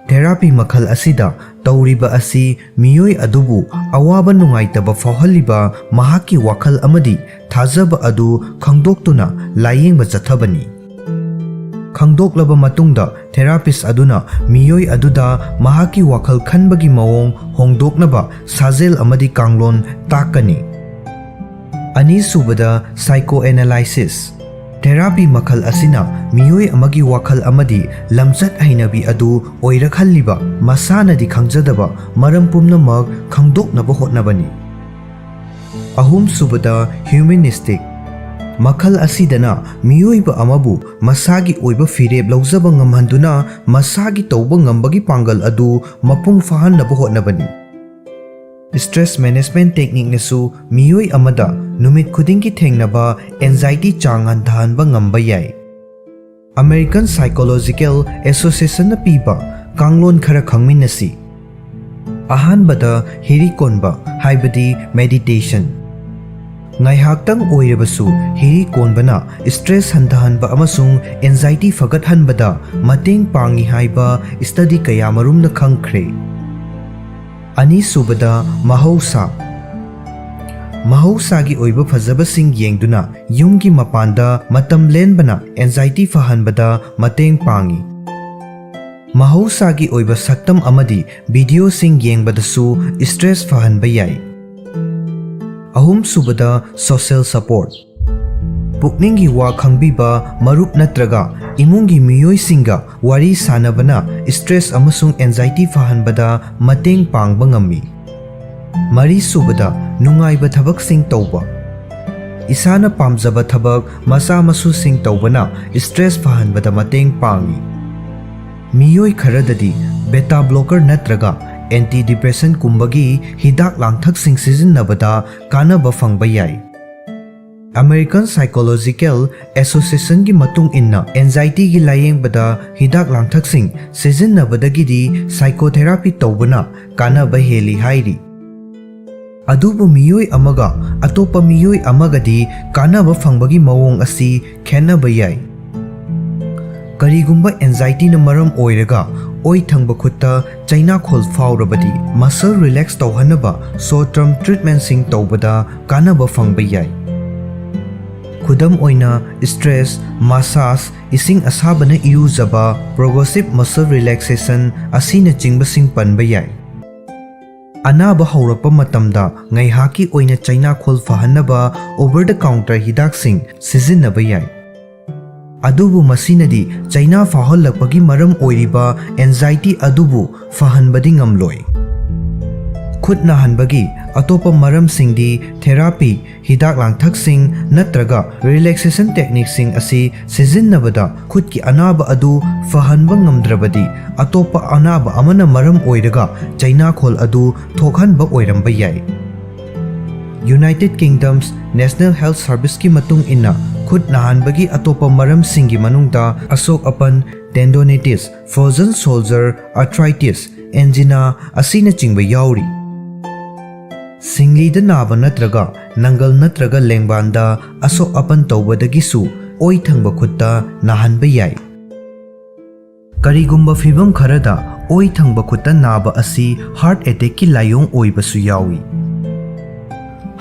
Therapy ꯃꯈꯜ ꯑꯁꯤꯗ ꯇꯧꯔꯤꯕ ꯑꯁꯤ ꯃꯤꯑꯣꯏ ꯑꯗꯨꯕꯨ ꯑꯋꯥꯕ ꯅꯨꯡꯉꯥꯏꯇꯕ ꯐꯥꯎꯍꯜꯂꯤꯕ ꯃꯍꯥꯛꯀꯤ ꯋꯥꯈꯜ ꯑꯃꯗꯤ ꯊꯥꯖꯕ ꯑꯗꯨ ꯈꯪꯗꯣꯛꯇꯨꯅ ꯂꯥꯏꯌꯦꯡꯕ ꯆꯠꯊꯕꯅꯤ꯫ ꯈꯪꯗꯣꯛꯂꯕ ꯃꯇꯨꯡꯗ, therapist ꯑꯗꯨꯅ ꯃꯤꯑꯣꯏ ꯑꯗꯨꯗ ꯃꯍꯥꯛꯀꯤ ꯋꯥꯈꯜ ꯈꯟꯕꯒꯤ ꯃꯑꯣꯡ ꯍꯣꯡꯗꯣꯛꯅꯕ ꯁꯥꯖꯦꯜ ꯑꯃꯗꯤ ꯀꯥꯡꯂꯣꯟ ꯇꯥꯛꯀꯅꯤ꯫ ꯑꯅꯤꯁꯨꯕꯗ, psychoanalysis꯫ Therapy ꯃꯈꯜ ꯑꯁꯤꯅ ꯃꯤꯑꯣꯏ ꯑꯃꯒꯤ ꯋꯥꯈꯜ ꯑꯃꯗꯤ ꯂꯝꯆꯠ ꯍꯩꯅꯕꯤ ꯑꯗꯨ ꯑꯣꯏꯔꯛꯍꯜꯂꯤꯕ ꯃꯁꯥꯅꯗꯤ ꯈꯪꯖꯗꯕ ꯃꯔꯝ ꯄꯨꯝꯅꯃꯛ ꯈꯪꯗꯣꯛꯅꯕ ꯍꯣꯠꯅꯕꯅꯤ꯫ ꯑꯍꯨꯝꯁꯨꯕꯗ, humanistic꯫ ꯃꯈꯜ ꯑꯁꯤꯗꯅ ꯃꯤꯑꯣꯏꯕ ꯑꯃꯕꯨ ꯃꯁꯥꯒꯤ ꯑꯣꯏꯕ ꯐꯤꯔꯦꯞ ꯂꯧꯖꯕ ꯉꯝꯍꯟꯗꯨꯅ ꯃꯁꯥꯒꯤ ꯇꯧꯕ ꯉꯝꯕꯒꯤ ꯄꯥꯡꯒꯜ ꯑꯗꯨ ꯃꯄꯨꯡ ꯐꯥꯍꯟꯅꯕ ꯍꯣꯠꯅꯕꯅꯤ꯫ Stress management techniqueꯅꯁꯨ ꯃꯤꯑꯣꯏ ꯑꯃꯗ ꯅꯨꯃꯤꯠ ꯈꯨꯗꯤꯡꯒꯤ ꯊꯦꯡꯅꯕ anxiety ꯆꯥꯡ ꯍꯟꯊꯍꯟꯕ ꯉꯝꯕ ꯌꯥꯏ꯫ American Psychological Associationꯅ ꯄꯤꯕ ꯀꯥꯡꯂꯣꯟ ꯈꯔ ꯈꯪꯃꯤꯟꯅꯁꯤ꯫ ꯑꯍꯥꯟꯕꯗ, ꯍꯤꯔꯤ ꯀꯣꯟꯕ, ꯍꯥꯏꯕꯗꯤ meditation꯫ ꯉꯥꯏꯍꯥꯛꯇꯪ ꯑꯣꯏꯔꯕꯁꯨ ꯍꯤꯔꯤ ꯀꯣꯟꯕꯅ stress ꯍꯟꯊꯍꯟꯕ ꯑꯃꯁꯨꯡ anxiety ꯐꯒꯠꯍꯟꯕꯗ ꯃꯇꯦꯡ ꯄꯥꯡꯏ ꯍꯥꯏꯕ study ꯀꯌꯥꯃꯔꯨꯝꯅ ꯈꯪꯈ꯭ꯔꯦ꯫ ꯑꯅꯤꯁꯨꯕꯗ, ꯃꯍꯧꯁꯥ꯫ ꯃꯍꯧꯁꯥꯒꯤ ꯑꯣꯏꯕ ꯐꯖꯕꯁꯤꯡ ꯌꯦꯡꯗꯨꯅ ꯌꯨꯝꯒꯤ ꯃꯄꯥꯟꯗ ꯃꯇꯝ ꯂꯦꯟꯕꯅ anxiety ꯐꯍꯟꯕꯗ ꯃꯇꯦꯡ ꯄꯥꯡꯏ꯫ ꯃꯍꯧꯁꯥꯒꯤ ꯑꯣꯏꯕ ꯁꯛꯇꯝ ꯑꯃꯗꯤ videoꯁꯤꯡ ꯌꯦꯡꯕꯗꯁꯨ stress ꯐꯍꯟꯕ ꯌꯥꯏ꯫ ꯑꯍꯨꯝꯁꯨꯕꯗ, social support꯫ ꯄꯨꯛꯅꯤꯡꯒꯤ ꯋꯥ ꯈꯪꯕꯤꯕ ꯃꯔꯨꯞ ꯅꯠꯇ꯭ꯔꯒ ꯏꯃꯨꯡꯒꯤ ꯃꯤꯑꯣꯏꯁꯤꯡꯒ ꯋꯥꯔꯤ ꯁꯥꯅꯕꯅ stress ꯑꯃꯁꯨꯡ anxiety ꯐꯍꯟꯕꯗ ꯃꯇꯦꯡ ꯄꯥꯡꯕ ꯉꯝꯃꯤ꯫ ꯃꯔꯤꯁꯨꯕꯗ, ꯅꯨꯡꯉꯥꯏꯕ ꯊꯕꯛꯁꯤꯡ ꯇꯧꯕ꯫ ꯏꯁꯥꯅ ꯄꯥꯝꯖꯕ ꯊꯕꯛ ꯃꯆꯥ ꯃꯁꯨꯁꯤꯡ ꯇꯧꯕꯅ stress ꯐꯍꯟꯕꯗ ꯃꯇꯦꯡ ꯄꯥꯡꯏ꯫ ꯃꯤꯑꯣꯏ ꯈꯔꯗꯗꯤ beta blocker ꯅꯠꯇ꯭ꯔꯒ antidepressantꯀꯨꯝꯕꯒꯤ ꯍꯤꯗꯥꯛ ꯂꯥꯡꯊꯛꯁꯤꯡ ꯁꯤꯖꯤꯟꯅꯕꯗ ꯀꯥꯟꯅꯕ ꯐꯪꯕ ꯌꯥꯏ꯫ American Psychological Associationꯒꯤ ꯃꯇꯨꯡ ꯏꯟꯅ, anxietyꯒꯤ ꯂꯥꯌꯦꯡꯕꯗ ꯍꯤꯗꯥꯛ ꯂꯥꯡꯊꯛꯁꯤꯡ ꯁꯤꯖꯤꯟꯅꯕꯗꯒꯤꯗꯤ psychotherapy ꯇꯧꯕꯅ ꯀꯥꯟꯅꯕ ꯍꯦꯜꯂꯤ ꯍꯥꯏꯔꯤ꯫ ꯑꯗꯨꯕꯨ ꯃꯤꯑꯣꯏ ꯑꯃꯒ ꯑꯇꯣꯞꯄ ꯃꯤꯑꯣꯏ ꯑꯃꯒꯗꯤ ꯀꯥꯟꯅꯕ ꯐꯪꯕꯒꯤ ꯃꯑꯣꯡ ꯑꯁꯤ ꯈꯦꯠꯅꯕ ꯌꯥꯏ꯫ ꯀꯔꯤꯒꯨꯝꯕ anxietyꯅ ꯃꯔꯝ ꯑꯣꯏꯔꯒ ꯑꯣꯏ ꯊꯪꯕ ꯈꯨꯠꯇ ꯆꯩꯅꯥꯈꯣꯜ ꯐꯥꯎꯔꯕꯗꯤ, muscle relax ꯇꯧꯍꯟꯅꯕ short term treatmentꯁꯤꯡ ꯇꯧꯕꯗ ꯀꯥꯟꯅꯕ ꯐꯪꯕ ꯌꯥꯏ꯫ ꯈꯨꯗꯝ ꯑꯣꯏꯅ, stress massage, ꯏꯁꯤꯡ ꯑꯁꯥꯕꯅ ꯏꯔꯨꯖꯕ, progressive muscle relaxation ꯑꯁꯤꯅꯆꯤꯡꯕꯁꯤꯡ ꯄꯟꯕ ꯌꯥꯏ꯫ ꯑꯅꯥꯕ ꯍꯧꯔꯛꯄ ꯃꯇꯝꯗ ꯉꯥꯏꯍꯥꯛꯀꯤ ꯑꯣꯏꯅ ꯆꯩꯅꯥꯈꯣꯜ ꯐꯍꯟꯅꯕ over the counter ꯍꯤꯗꯥꯛꯁꯤꯡ ꯁꯤꯖꯤꯟꯅꯕ ꯌꯥꯏ꯫ ꯑꯗꯨꯕꯨ ꯃꯁꯤꯅꯗꯤ ꯆꯩꯅꯥ ꯐꯥꯎꯍꯜꯂꯛꯄꯒꯤ ꯃꯔꯝ ꯑꯣꯏꯔꯤꯕ anxiety ꯑꯗꯨꯕꯨ ꯐꯍꯟꯕꯗꯤ ꯉꯝꯂꯣꯏ꯫ ꯈꯨꯠ ꯅꯥꯍꯟꯕꯒꯤ ꯑꯇꯣꯞꯄ ꯃꯔꯝꯁꯤꯡꯗꯤ therapy, ꯍꯤꯗꯥꯛ ꯂꯥꯡꯊꯛꯁꯤꯡ ꯅꯠꯇ꯭ꯔꯒ relaxation techniqueꯁꯤꯡ ꯑꯁꯤ ꯁꯤꯖꯤꯟꯅꯕꯗ ꯈꯨꯠꯀꯤ ꯑꯅꯥꯕ ꯑꯗꯨ ꯐꯍꯟꯕ ꯉꯝꯗ꯭ꯔꯕꯗꯤ, ꯑꯇꯣꯞꯄ ꯑꯅꯥꯕ ꯑꯃꯅ ꯃꯔꯝ ꯑꯣꯏꯔꯒ ꯆꯩꯅꯥꯈꯣꯜ ꯑꯗꯨ ꯊꯣꯛꯍꯟꯕ ꯑꯣꯏꯔꯝꯕ ꯌꯥꯏ꯫ United Kingdom's National Health Serviceꯀꯤ ꯃꯇꯨꯡ ꯏꯟꯅ, ꯈꯨꯠ ꯅꯥꯍꯟꯕꯒꯤ ꯑꯇꯣꯞꯄ ꯃꯔꯝꯁꯤꯡꯒꯤ ꯃꯅꯨꯡꯗ ꯑꯁꯣꯛ ꯑꯄꯟ, tendonitis, frozen shoulder, arthritis, angina ꯑꯁꯤꯅꯆꯤꯡꯕ ꯌꯥꯎꯔꯤ꯫ ꯁꯤꯡꯂꯤꯗ ꯅꯥꯕ ꯅꯠꯇ꯭ꯔꯒ ꯅꯪꯒꯜ ꯅꯠꯇ꯭ꯔꯒ ꯂꯦꯡꯕꯥꯟꯗ ꯑꯁꯣꯛ ꯑꯄꯟ ꯇꯧꯕꯗꯒꯤꯁꯨ ꯑꯣꯏ ꯊꯪꯕ ꯈꯨꯠꯇ ꯅꯥꯍꯟꯕ ꯌꯥꯏ꯫ ꯀꯔꯤꯒꯨꯝꯕ ꯐꯤꯚꯝ ꯈꯔꯗ ꯑꯣꯏ ꯊꯪꯕ ꯈꯨꯠꯇ ꯅꯥꯕ ꯑꯁꯤ heart attackꯀꯤ ꯂꯥꯏꯑꯣꯡ ꯑꯣꯏꯕꯁꯨ ꯌꯥꯎꯏ꯫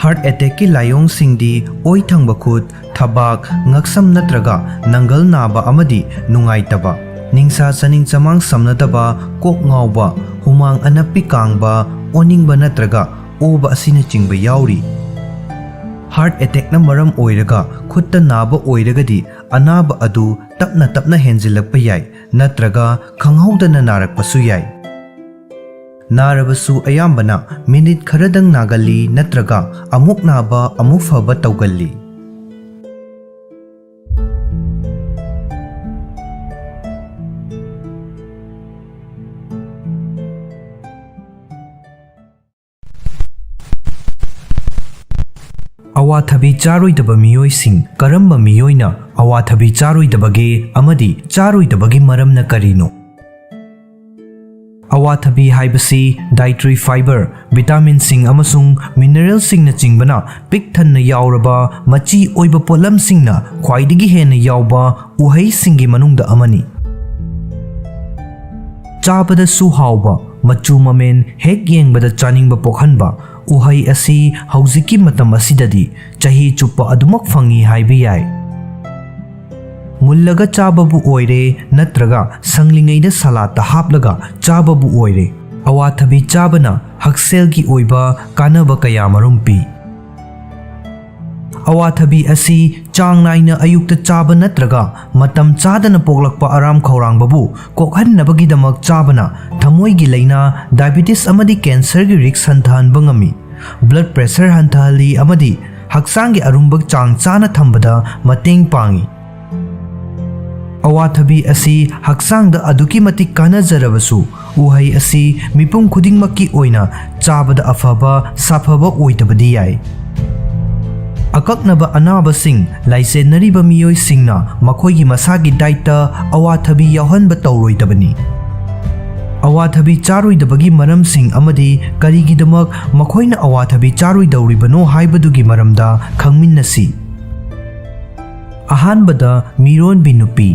Heart attackꯀꯤ ꯂꯥꯏꯑꯣꯡꯁꯤꯡꯗꯤ ꯑꯣꯏ ꯊꯪꯕ ꯈꯨꯠ, ꯊꯕꯥꯛ, ꯉꯛꯁꯝ ꯅꯠꯇ꯭ꯔꯒ ꯅꯪꯒꯜ ꯅꯥꯕ ꯑꯃꯗꯤ ꯅꯨꯡꯉꯥꯏꯇꯕ, ꯅꯤꯡꯁꯥ ꯆꯥꯅꯤꯡ ꯆꯃꯥꯡ ꯁꯝꯅꯗꯕ, ꯀꯣꯛ ꯉꯥꯎꯕ, ꯍꯨꯃꯥꯡ ꯑꯅꯞꯄꯤ ꯀꯥꯡꯕ, ꯑꯣꯅꯤꯡꯕ ꯅꯠꯇ꯭ꯔꯒ ꯑꯣꯕ ꯑꯁꯤꯅꯆꯤꯡꯕ ꯌꯥꯎꯔꯤ꯫ Heart attackꯅ ꯃꯔꯝ ꯑꯣꯏꯔꯒ ꯈꯨꯠꯇ ꯅꯥꯕ ꯑꯣꯏꯔꯒꯗꯤ ꯑꯅꯥꯕ ꯑꯗꯨ ꯇꯞꯅ ꯇꯞꯅ ꯍꯦꯟꯖꯤꯜꯂꯛꯄ ꯌꯥꯏ ꯅꯠꯇ꯭ꯔꯒ ꯈꯪꯍꯧꯗꯅ ꯅꯥꯔꯛꯄꯁꯨ ꯌꯥꯏ꯫ ꯅꯥꯔꯕꯁꯨ ꯑꯌꯥꯝꯕꯅ ꯃꯤꯅꯤꯠ ꯈꯔꯗꯪ ꯅꯥꯒꯜꯂꯤ ꯅꯠꯇ꯭ꯔꯒ ꯑꯃꯨꯛ ꯅꯥꯕ ꯑꯃꯨꯛ ꯐꯕ ꯇꯧꯒꯜꯂꯤ꯫ ꯑꯋꯥꯊꯕꯤ ꯆꯥꯔꯣꯏꯗꯕ ꯃꯤꯑꯣꯏꯁꯤꯡ꯫ ꯀꯔꯝꯕ ꯃꯤꯑꯣꯏꯅ ꯑꯋꯥꯊꯕꯤ ꯆꯥꯔꯣꯏꯗꯕꯒꯦ ꯑꯃꯗꯤ ꯆꯥꯔꯣꯏꯗꯕꯒꯤ ꯃꯔꯝꯅ ꯀꯔꯤꯅꯣ? ꯑꯋꯥꯊꯕꯤ ꯍꯥꯏꯕꯁꯤ dietary fiber, vitaminꯁꯤꯡ ꯑꯃꯁꯨꯡ mineralꯁꯤꯡꯅꯆꯤꯡꯕꯅ ꯄꯤꯛ ꯊꯟꯅ ꯌꯥꯎꯔꯕ ꯃꯆꯤ ꯑꯣꯏꯕ ꯄꯣꯠꯂꯝꯁꯤꯡꯅ ꯈ꯭ꯋꯥꯏꯗꯒꯤ ꯍꯦꯟꯅ ꯌꯥꯎꯕ ꯎꯍꯩꯁꯤꯡꯒꯤ ꯃꯅꯨꯡꯗ ꯑꯃꯅꯤ꯫ ꯆꯥꯕꯗꯁꯨ ꯍꯥꯎꯕ, ꯃꯆꯨ ꯃꯃꯦꯟ ꯍꯦꯛ ꯌꯦꯡꯕꯗ ꯆꯥꯅꯤꯡꯕ ꯄꯣꯛꯍꯟꯕ ꯎꯍꯩ ꯑꯁꯤ ꯍꯧꯖꯤꯛꯀꯤ ꯃꯇꯝ ꯑꯁꯤꯗꯗꯤ ꯆꯍꯤ ꯆꯨꯞꯄ ꯑꯗꯨꯃꯛ ꯐꯪꯏ ꯍꯥꯏꯕ ꯌꯥꯏ꯫ ꯃꯨꯜꯂꯒ ꯆꯥꯕꯕꯨ ꯑꯣꯏꯔꯦ ꯅꯠꯇ꯭ꯔꯒ ꯁꯪꯂꯤꯉꯩꯗ ꯁꯂꯥꯠꯇ ꯍꯥꯞꯂꯒ ꯆꯥꯕꯕꯨ ꯑꯣꯏꯔꯦ, ꯑꯋꯥꯊꯕꯤ ꯆꯥꯕꯅ ꯍꯛꯁꯦꯜꯒꯤ ꯑꯣꯏꯕ ꯀꯥꯟꯅꯕ ꯀꯌꯥꯃꯔꯨꯝ ꯄꯤ꯫ ꯑꯋꯥꯊꯕꯤ ꯑꯁꯤ ꯆꯥꯡ ꯅꯥꯏꯅ ꯑꯌꯨꯛꯇ ꯆꯥꯕ ꯅꯠꯇ꯭ꯔꯒ ꯃꯇꯝ ꯆꯥꯗꯅ ꯄꯣꯛꯂꯛꯄ ꯑꯔꯥꯝ ꯈꯧꯔꯥꯡꯕꯕꯨ ꯀꯣꯛꯍꯟꯅꯕꯒꯤꯗꯃꯛ ꯆꯥꯕꯅ ꯊꯃꯣꯏꯒꯤ ꯂꯥꯏꯅꯥ, diabetes ꯑꯃꯗꯤ cancerꯒꯤ risk ꯍꯟꯊꯍꯟꯕ ꯉꯝꯃꯤ꯫ Blood pressure ꯍꯟꯊꯍꯜꯂꯤ ꯑꯃꯗꯤ ꯍꯛꯆꯥꯡꯒꯤ ꯑꯔꯨꯝꯕ ꯆꯥꯡ ꯆꯥꯅ ꯊꯝꯕꯗ ꯃꯇꯦꯡ ꯄꯥꯡꯏ꯫ ꯑꯋꯥꯊꯕꯤ ꯑꯁꯤ ꯍꯛꯆꯥꯡꯗ ꯑꯗꯨꯛꯀꯤ ꯃꯇꯤꯛ ꯀꯥꯟꯅꯖꯔꯕꯁꯨ, ꯎꯍꯩ ꯑꯁꯤ ꯃꯤꯄꯨꯝ ꯈꯨꯗꯤꯡꯃꯛꯀꯤ ꯑꯣꯏꯅ ꯆꯥꯕꯗ ꯑꯐꯕ ꯁꯥꯐꯕ ꯑꯣꯏꯗꯕꯗꯤ ꯌꯥꯏ꯫ ꯑꯀꯛꯅꯕ ꯑꯅꯥꯕꯁꯤꯡ ꯂꯥꯏꯆꯦꯟꯅꯔꯤꯕ ꯃꯤꯑꯣꯏꯁꯤꯡꯅ ꯃꯈꯣꯏꯒꯤ ꯃꯁꯥꯒꯤ ꯗꯥꯏꯠꯇ ꯑꯋꯥꯊꯕꯤ ꯌꯥꯎꯍꯟꯕ ꯇꯧꯔꯣꯏꯗꯕꯅꯤ꯫ ꯑꯋꯥꯊꯕꯤ ꯆꯥꯔꯣꯏꯗꯕꯒꯤ ꯃꯔꯝꯁꯤꯡ ꯑꯃꯗꯤ ꯀꯔꯤꯒꯤꯗꯃꯛ ꯃꯈꯣꯏꯅ ꯑꯋꯥꯊꯕꯤ ꯆꯥꯔꯣꯏꯗꯧꯔꯤꯕꯅꯣ ꯍꯥꯏꯕꯗꯨꯒꯤ ꯃꯔꯝꯗ ꯈꯪꯃꯤꯟꯅꯁꯤ꯫ ꯑꯍꯥꯟꯕꯗ, ꯃꯤꯔꯣꯟꯕꯤ ꯅꯨꯄꯤ꯫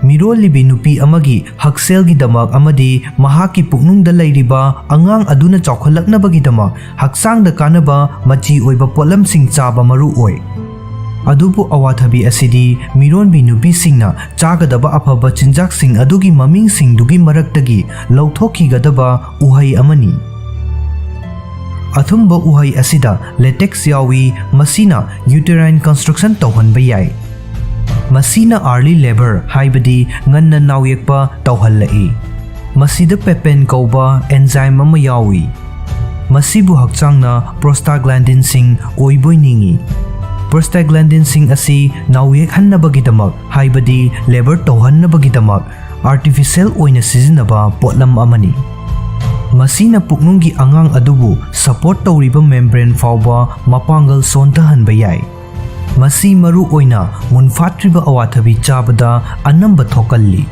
ꯃꯤꯔꯣꯜꯂꯤꯕꯤ ꯅꯨꯄꯤ ꯑꯃꯒꯤ ꯍꯛꯁꯦꯜꯒꯤꯗꯃꯛ ꯑꯃꯗꯤ ꯃꯍꯥꯛꯀꯤ ꯄꯨꯛꯅꯨꯡꯗ ꯂꯩꯔꯤꯕ ꯑꯉꯥꯡ ꯑꯗꯨꯅ ꯆꯥꯎꯈꯠꯂꯛꯅꯕꯒꯤꯗꯃꯛ ꯍꯛꯆꯥꯡꯗ ꯀꯥꯟꯅꯕ ꯃꯆꯤ ꯑꯣꯏꯕ ꯄꯣꯠꯂꯝꯁꯤꯡ ꯆꯥꯕ ꯃꯔꯨ ꯑꯣꯏ꯫ ꯑꯗꯨꯕꯨ ꯑꯋꯥꯊꯕꯤ ꯑꯁꯤꯗꯤ ꯃꯤꯔꯣꯟꯕꯤ ꯅꯨꯄꯤꯁꯤꯡꯅ ꯆꯥꯒꯗꯕ ꯑꯐꯕ ꯆꯤꯟꯖꯥꯛꯁꯤꯡ ꯑꯗꯨꯒꯤ ꯃꯃꯤꯡꯁꯤꯡꯗꯨꯒꯤ ꯃꯔꯛꯇꯒꯤ ꯂꯧꯊꯣꯛꯈꯤꯒꯗꯕ ꯎꯍꯩ ꯑꯃꯅꯤ꯫ ꯑꯊꯨꯝꯕ ꯎꯍꯩ ꯑꯁꯤꯗ latex ꯌꯥꯎꯏ, ꯃꯁꯤꯅ uterine construction ꯇꯧꯍꯟꯕ ꯌꯥꯏ꯫ ꯃꯁꯤꯅ early labour, ꯍꯥꯏꯕꯗꯤ ꯉꯟꯅ ꯅꯥꯎꯌꯦꯛꯄ ꯇꯧꯍꯜꯂꯛꯏ꯫ ꯃꯁꯤꯗ papain ꯀꯧꯕ enzyme ꯑꯃ ꯌꯥꯎꯏ꯫ ꯃꯁꯤꯕꯨ ꯍꯛꯆꯥꯡꯅ prostaglandinꯁꯤꯡ ꯑꯣꯏꯕꯣꯏ ꯅꯤꯡꯏ꯫ Prostaglandinꯁꯤꯡ ꯑꯁꯤ ꯅꯥꯎꯌꯦꯛꯍꯟꯅꯕꯒꯤꯗꯃꯛ, ꯍꯥꯏꯕꯗꯤ labour ꯇꯧꯍꯟꯅꯕꯒꯤꯗꯃꯛ, artificial ꯑꯣꯏꯅ ꯁꯤꯖꯤꯟꯅꯕ ꯄꯣꯠꯂꯝ ꯑꯃꯅꯤ꯫ ꯃꯁꯤꯅ ꯄꯨꯛꯅꯨꯡꯒꯤ ꯑꯉꯥꯡ ꯑꯗꯨꯕꯨ support ꯇꯧꯔꯤꯕ membrane ꯐꯥꯎꯕ ꯃꯄꯥꯡꯒꯜ ꯁꯣꯟꯊꯍꯟꯕ ꯌꯥꯏ꯫ ꯃꯁꯤ ꯃꯔꯨ ꯑꯣꯏꯅ ꯃꯨꯟꯐꯥꯠꯇ꯭ꯔꯤꯕ ꯑꯋꯥꯊꯕꯤ ꯆꯥꯕꯗ ꯑꯅꯝꯕ ꯊꯣꯛꯀꯜꯂꯤ꯫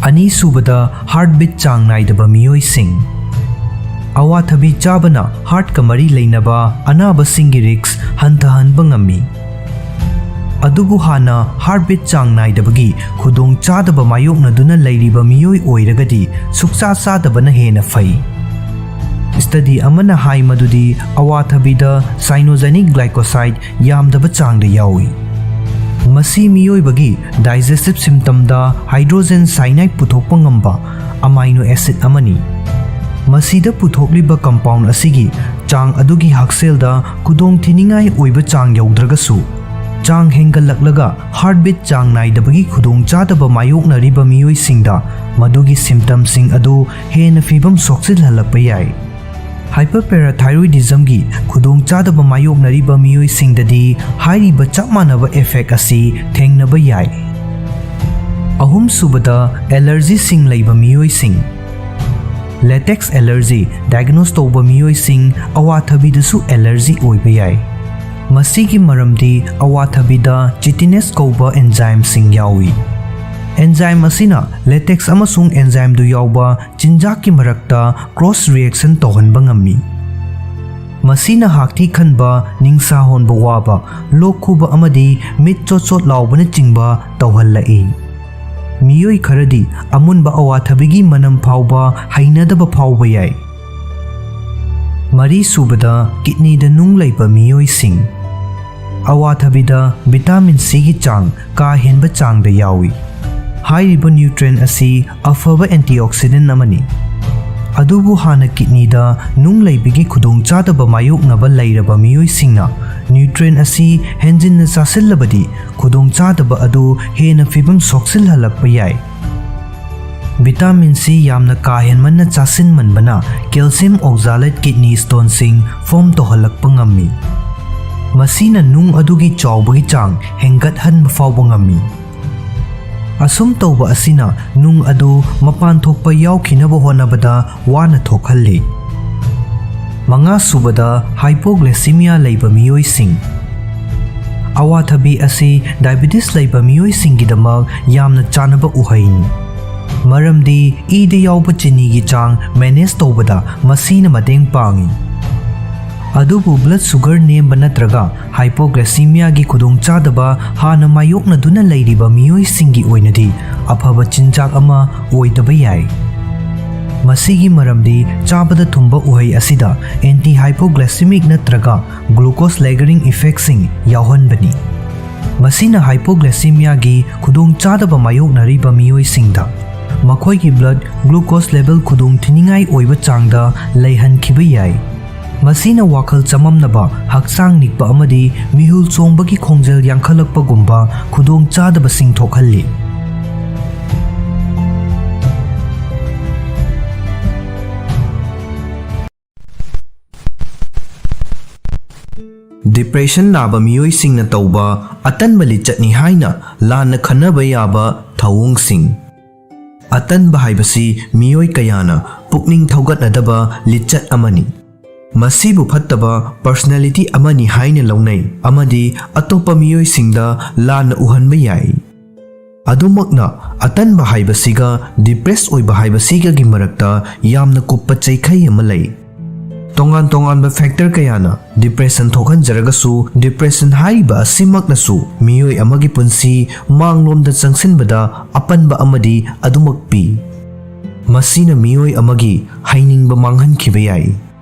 ꯑꯅꯤꯁꯨꯕꯗ, heartbeat ꯆꯥꯡ ꯅꯥꯏꯗꯕ ꯃꯤꯑꯣꯏꯁꯤꯡ꯫ ꯑꯋꯥꯊꯕꯤ ꯆꯥꯕꯅ heartꯀ ꯃꯔꯤ ꯂꯩꯅꯕ ꯑꯅꯥꯕꯁꯤꯡꯒꯤ risk ꯍꯟꯊꯍꯟꯕ ꯉꯝꯃꯤ꯫ ꯑꯗꯨꯕꯨ ꯍꯥꯟꯅ heartbeat ꯆꯥꯡ ꯅꯥꯏꯗꯕꯒꯤ ꯈꯨꯗꯣꯡꯆꯥꯗꯕ ꯃꯥꯌꯣꯛꯅꯗꯨꯅ ꯂꯩꯔꯤꯕ ꯃꯤꯑꯣꯏ ꯑꯣꯏꯔꯒꯗꯤ ꯁꯨꯛꯆꯥ ꯆꯥꯗꯕꯅ ꯍꯦꯟꯅ ꯐꯩ꯫ Study ꯑꯃꯅ ꯍꯥꯏ ꯃꯗꯨꯗꯤ ꯑꯋꯥꯊꯕꯤꯗ cyanogenic glycoside ꯌꯥꯝꯗꯕ ꯆꯥꯡꯗ ꯌꯥꯎꯏ꯫ ꯃꯁꯤ ꯃꯤꯑꯣꯏꯕꯒꯤ digestive systemꯗ hydrogen cyanide ꯄꯨꯊꯣꯛꯄ ꯉꯝꯕ amino acid ꯑꯃꯅꯤ꯫ ꯃꯁꯤꯗ ꯄꯨꯊꯣꯛꯂꯤꯕ compound ꯑꯁꯤꯒꯤ ꯆꯥꯡ ꯑꯗꯨꯒꯤ ꯍꯛꯁꯦꯜꯗ ꯈꯨꯗꯣꯡꯊꯤꯅꯤꯡꯉꯥꯏ ꯑꯣꯏꯕ ꯆꯥꯡ ꯌꯧꯗ꯭ꯔꯒꯁꯨ, ꯆꯥꯡ ꯍꯦꯟꯒꯠꯂꯛꯂꯒ heartbeat ꯆꯥꯡ ꯅꯥꯏꯗꯕꯒꯤ ꯈꯨꯗꯣꯡꯆꯥꯗꯕ ꯃꯥꯌꯣꯛꯅꯔꯤꯕ ꯃꯤꯑꯣꯏꯁꯤꯡꯗ ꯃꯗꯨꯒꯤ symptomꯁꯤꯡ ꯑꯗꯨ ꯍꯦꯟꯅ ꯐꯤꯕꯝ ꯁꯣꯛꯆꯤꯜꯍꯜꯂꯛꯄ ꯌꯥꯏ꯫ Hyperparathyroidismꯒꯤ ꯈꯨꯗꯣꯡꯆꯥꯗꯕ ꯃꯥꯌꯣꯛꯅꯔꯤꯕ ꯃꯤꯑꯣꯏꯁꯤꯡꯗꯗꯤ ꯍꯥꯏꯔꯤꯕ ꯆꯞ ꯃꯥꯟꯅꯕ effect ꯑꯁꯤ ꯊꯦꯡꯅꯕ ꯌꯥꯏ꯫ ꯑꯍꯨꯝꯁꯨꯕꯗ, allergyꯁꯤꯡ ꯂꯩꯕ ꯃꯤꯑꯣꯏꯁꯤꯡ꯫ Latex allergy diagnose ꯇꯧꯕ ꯃꯤꯑꯣꯏꯁꯤꯡ ꯑꯋꯥꯊꯕꯤꯗꯁꯨ allergy ꯑꯣꯏꯕ ꯌꯥꯏ꯫ ꯃꯁꯤꯒꯤ ꯃꯔꯝꯗꯤ ꯑꯋꯥꯊꯕꯤꯗ chitinase ꯀꯧꯕ enzymeꯁꯤꯡ ꯌꯥꯎꯏ꯫ Enzyme ꯑꯁꯤꯅ latex ꯑꯃꯁꯨꯡ enzymeꯗꯨ ꯌꯥꯎꯕ ꯆꯤꯟꯖꯥꯛꯀꯤ ꯃꯔꯛꯇ cross reaction ꯇꯧꯍꯟꯕ ꯉꯝꯃꯤ꯫ ꯃꯁꯤꯅ ꯍꯥꯛꯊꯤ ꯈꯟꯕ, ꯅꯤꯡꯁꯥ ꯍꯣꯟꯕ ꯋꯥꯕ, ꯂꯣꯛ ꯈꯨꯕ ꯑꯃꯗꯤ ꯃꯤꯠ ꯆꯣꯠ ꯆꯣꯠ ꯂꯥꯎꯕꯅꯆꯤꯡꯕ ꯇꯧꯍꯜꯂꯛꯏ꯫ ꯃꯤꯑꯣꯏ ꯈꯔꯗꯤ ꯑꯃꯨꯟꯕ ꯑꯋꯥꯊꯕꯤꯒꯤ ꯃꯅꯝ ꯐꯥꯎꯕ ꯍꯩꯅꯗꯕ ꯐꯥꯎꯕ ꯌꯥꯏ꯫ ꯃꯔꯤꯁꯨꯕꯗ, kidneyꯗ ꯅꯨꯡ ꯂꯩꯕ ꯃꯤꯑꯣꯏꯁꯤꯡ꯫ ꯑꯋꯥꯊꯕꯤꯗ vitamin Cꯒꯤ ꯆꯥꯡ ꯀꯥ ꯍꯦꯟꯕ ꯆꯥꯡꯗ ꯌꯥꯎꯏ꯫ ꯍꯥꯏꯔꯤꯕ nutrient ꯑꯁꯤ ꯑꯐꯕ antioxidant ꯑꯃꯅꯤ꯫ ꯑꯗꯨꯕꯨ ꯍꯥꯟꯅ kidneyꯗ ꯅꯨꯡ ꯂꯩꯕꯒꯤ ꯈꯨꯗꯣꯡꯆꯥꯗꯕ ꯃꯥꯌꯣꯛꯅꯕ ꯂꯩꯔꯕ ꯃꯤꯑꯣꯏꯁꯤꯡꯅ nutrient ꯑꯁꯤ ꯍꯦꯟꯖꯤꯟꯅ ꯆꯥꯁꯤꯜꯂꯕꯗꯤ ꯈꯨꯗꯣꯡꯆꯥꯗꯕ ꯑꯗꯨ ꯍꯦꯟꯅ ꯐꯤꯕꯝ ꯁꯣꯛꯆꯤꯜꯍꯜꯂꯛꯄ ꯌꯥꯏ꯫ Vitamin C ꯌꯥꯝꯅ ꯀꯥ ꯍꯦꯟꯃꯟꯅ ꯆꯥꯁꯤꯟꯃꯟꯕꯅ calcium oxalate kidney stoneꯁꯤꯡ form ꯇꯧꯍꯜꯂꯛꯄ ꯉꯝꯃꯤ꯫ ꯃꯁꯤꯅ ꯅꯨꯡ ꯑꯗꯨꯒꯤ ꯆꯥꯎꯕꯒꯤ ꯆꯥꯡ ꯍꯦꯟꯒꯠꯍꯟꯕ ꯐꯥꯎꯕ ꯉꯝꯃꯤ꯫ ꯑꯁꯨꯝ ꯇꯧꯕ ꯑꯁꯤꯅ ꯅꯨꯡ ꯑꯗꯨ ꯃꯄꯥꯟ ꯊꯣꯛꯄ ꯌꯥꯎꯈꯤꯅꯕ ꯍꯣꯠꯅꯕꯗ ꯋꯥꯅ ꯊꯣꯛꯍꯜꯂꯤ꯫ ꯃꯉꯥꯁꯨꯕꯗ, hypoglycemia ꯂꯩꯕ ꯃꯤꯑꯣꯏꯁꯤꯡ꯫ ꯑꯋꯥꯊꯕꯤ ꯑꯁꯤ diabetes ꯂꯩꯕ ꯃꯤꯑꯣꯏꯁꯤꯡꯒꯤꯗꯃꯛ ꯌꯥꯝꯅ ꯆꯥꯅꯕ ꯎꯍꯩꯅꯤ, ꯃꯔꯝꯗꯤ ꯏꯗ ꯌꯥꯎꯕ ꯆꯤꯅꯤꯒꯤ ꯆꯥꯡ manage ꯇꯧꯕꯗ ꯃꯁꯤꯅ ꯃꯇꯦꯡ ꯄꯥꯡꯏ꯫ ꯑꯗꯨꯕꯨ blood sugar ꯅꯦꯝꯕ ꯅꯠꯇ꯭ꯔꯒ hypoglycemiaꯒꯤ ꯈꯨꯗꯣꯡꯆꯥꯗꯕ ꯍꯥꯟꯅ ꯃꯥꯌꯣꯛꯅꯗꯨꯅ ꯂꯩꯔꯤꯕ ꯃꯤꯑꯣꯏꯁꯤꯡꯒꯤ ꯑꯣꯏꯅꯗꯤ ꯑꯐꯕ ꯆꯤꯟꯖꯥꯛ ꯑꯃ ꯑꯣꯏꯗꯕ ꯌꯥꯏ꯫ ꯃꯁꯤꯒꯤ ꯃꯔꯝꯗꯤ ꯆꯥꯕꯗ ꯊꯨꯝꯕ ꯎꯍꯩ ꯑꯁꯤꯗ anti hypoglycemic ꯅꯠꯇ꯭ꯔꯒ glucose lowering effectꯁꯤꯡ ꯌꯥꯎꯍꯟꯕꯅꯤ꯫ ꯃꯁꯤꯅ hypoglycemiaꯒꯤ ꯈꯨꯗꯣꯡꯆꯥꯗꯕ ꯃꯥꯌꯣꯛꯅꯔꯤꯕ ꯃꯤꯑꯣꯏꯁꯤꯡꯗ ꯃꯈꯣꯏꯒꯤ blood glucose level ꯈꯨꯗꯣꯡꯊꯤꯅꯤꯡꯉꯥꯏ ꯑꯣꯏꯕ ꯆꯥꯡꯗ ꯂꯩꯍꯟꯈꯤꯕ ꯌꯥꯏ꯫ ꯃꯁꯤꯅ ꯋꯥꯈꯜ ꯆꯃꯝꯅꯕ, ꯍꯛꯆꯥꯡ ꯅꯤꯛꯄ ꯑꯃꯗꯤ ꯃꯤꯍꯨꯜ ꯆꯣꯡꯕꯒꯤ ꯈꯣꯡꯖꯦꯜ ꯌꯥꯡꯈꯠꯂꯛꯄꯒꯨꯝꯕ ꯈꯨꯗꯣꯡꯆꯥꯗꯕꯁꯤꯡ ꯊꯣꯛꯍꯜꯂꯤ꯫ Depression ꯅꯥꯕ ꯃꯤꯑꯣꯏꯁꯤꯡꯅ ꯇꯧꯕ ꯑꯇꯟꯕ ꯂꯤꯆꯠꯅꯤ ꯍꯥꯏꯅ ꯂꯥꯟꯅ ꯈꯟꯅꯕ ꯌꯥꯕ ꯊꯧꯑꯣꯡꯁꯤꯡ꯫ ꯑꯇꯟꯕ ꯍꯥꯏꯕꯁꯤ ꯃꯤꯑꯣꯏ ꯀꯌꯥꯅ ꯄꯨꯛꯅꯤꯡ ꯊꯧꯒꯠꯅꯗꯕ ꯂꯤꯆꯠ ꯑꯃꯅꯤ꯫ ꯃꯁꯤꯕꯨ ꯐꯠꯇꯕ personality ꯑꯃꯅꯤ ꯍꯥꯏꯅ ꯂꯧꯅꯩ ꯑꯃꯗꯤ ꯑꯇꯣꯞꯄ ꯃꯤꯑꯣꯏꯁꯤꯡꯗ ꯂꯥꯟꯅ ꯎꯍꯟꯕ ꯌꯥꯏ꯫ ꯑꯗꯨꯃꯛꯅ ꯑꯇꯟꯕ ꯍꯥꯏꯕꯁꯤꯒ depress ꯑꯣꯏꯕ ꯍꯥꯏꯕꯁꯤꯒꯒꯤ ꯃꯔꯛꯇ ꯌꯥꯝꯅ ꯀꯨꯞꯄ ꯆꯩꯈꯩ ꯑꯃ ꯂꯩ꯫ ꯇꯣꯉꯥꯟ ꯇꯣꯉꯥꯟꯕ factor ꯀꯌꯥꯅ depression ꯊꯣꯛꯍꯟꯖꯔꯒꯁꯨ, depression ꯍꯥꯏꯔꯤꯕ ꯑꯁꯤꯃꯛꯅꯁꯨ ꯃꯤꯑꯣꯏ ꯑꯃꯒꯤ ꯄꯨꯟꯁꯤ ꯃꯥꯡꯂꯣꯝꯗ ꯆꯪꯁꯤꯟꯕꯗ ꯑꯄꯟꯕ ꯑꯃꯗꯤ ꯑꯗꯨꯃꯛ ꯄꯤ꯫ ꯃꯁꯤꯅ ꯃꯤꯑꯣꯏ ꯑꯃꯒꯤ ꯍꯩꯅꯤꯡꯕ ꯃꯥꯡꯍꯟꯈꯤꯕ ꯌꯥꯏ꯫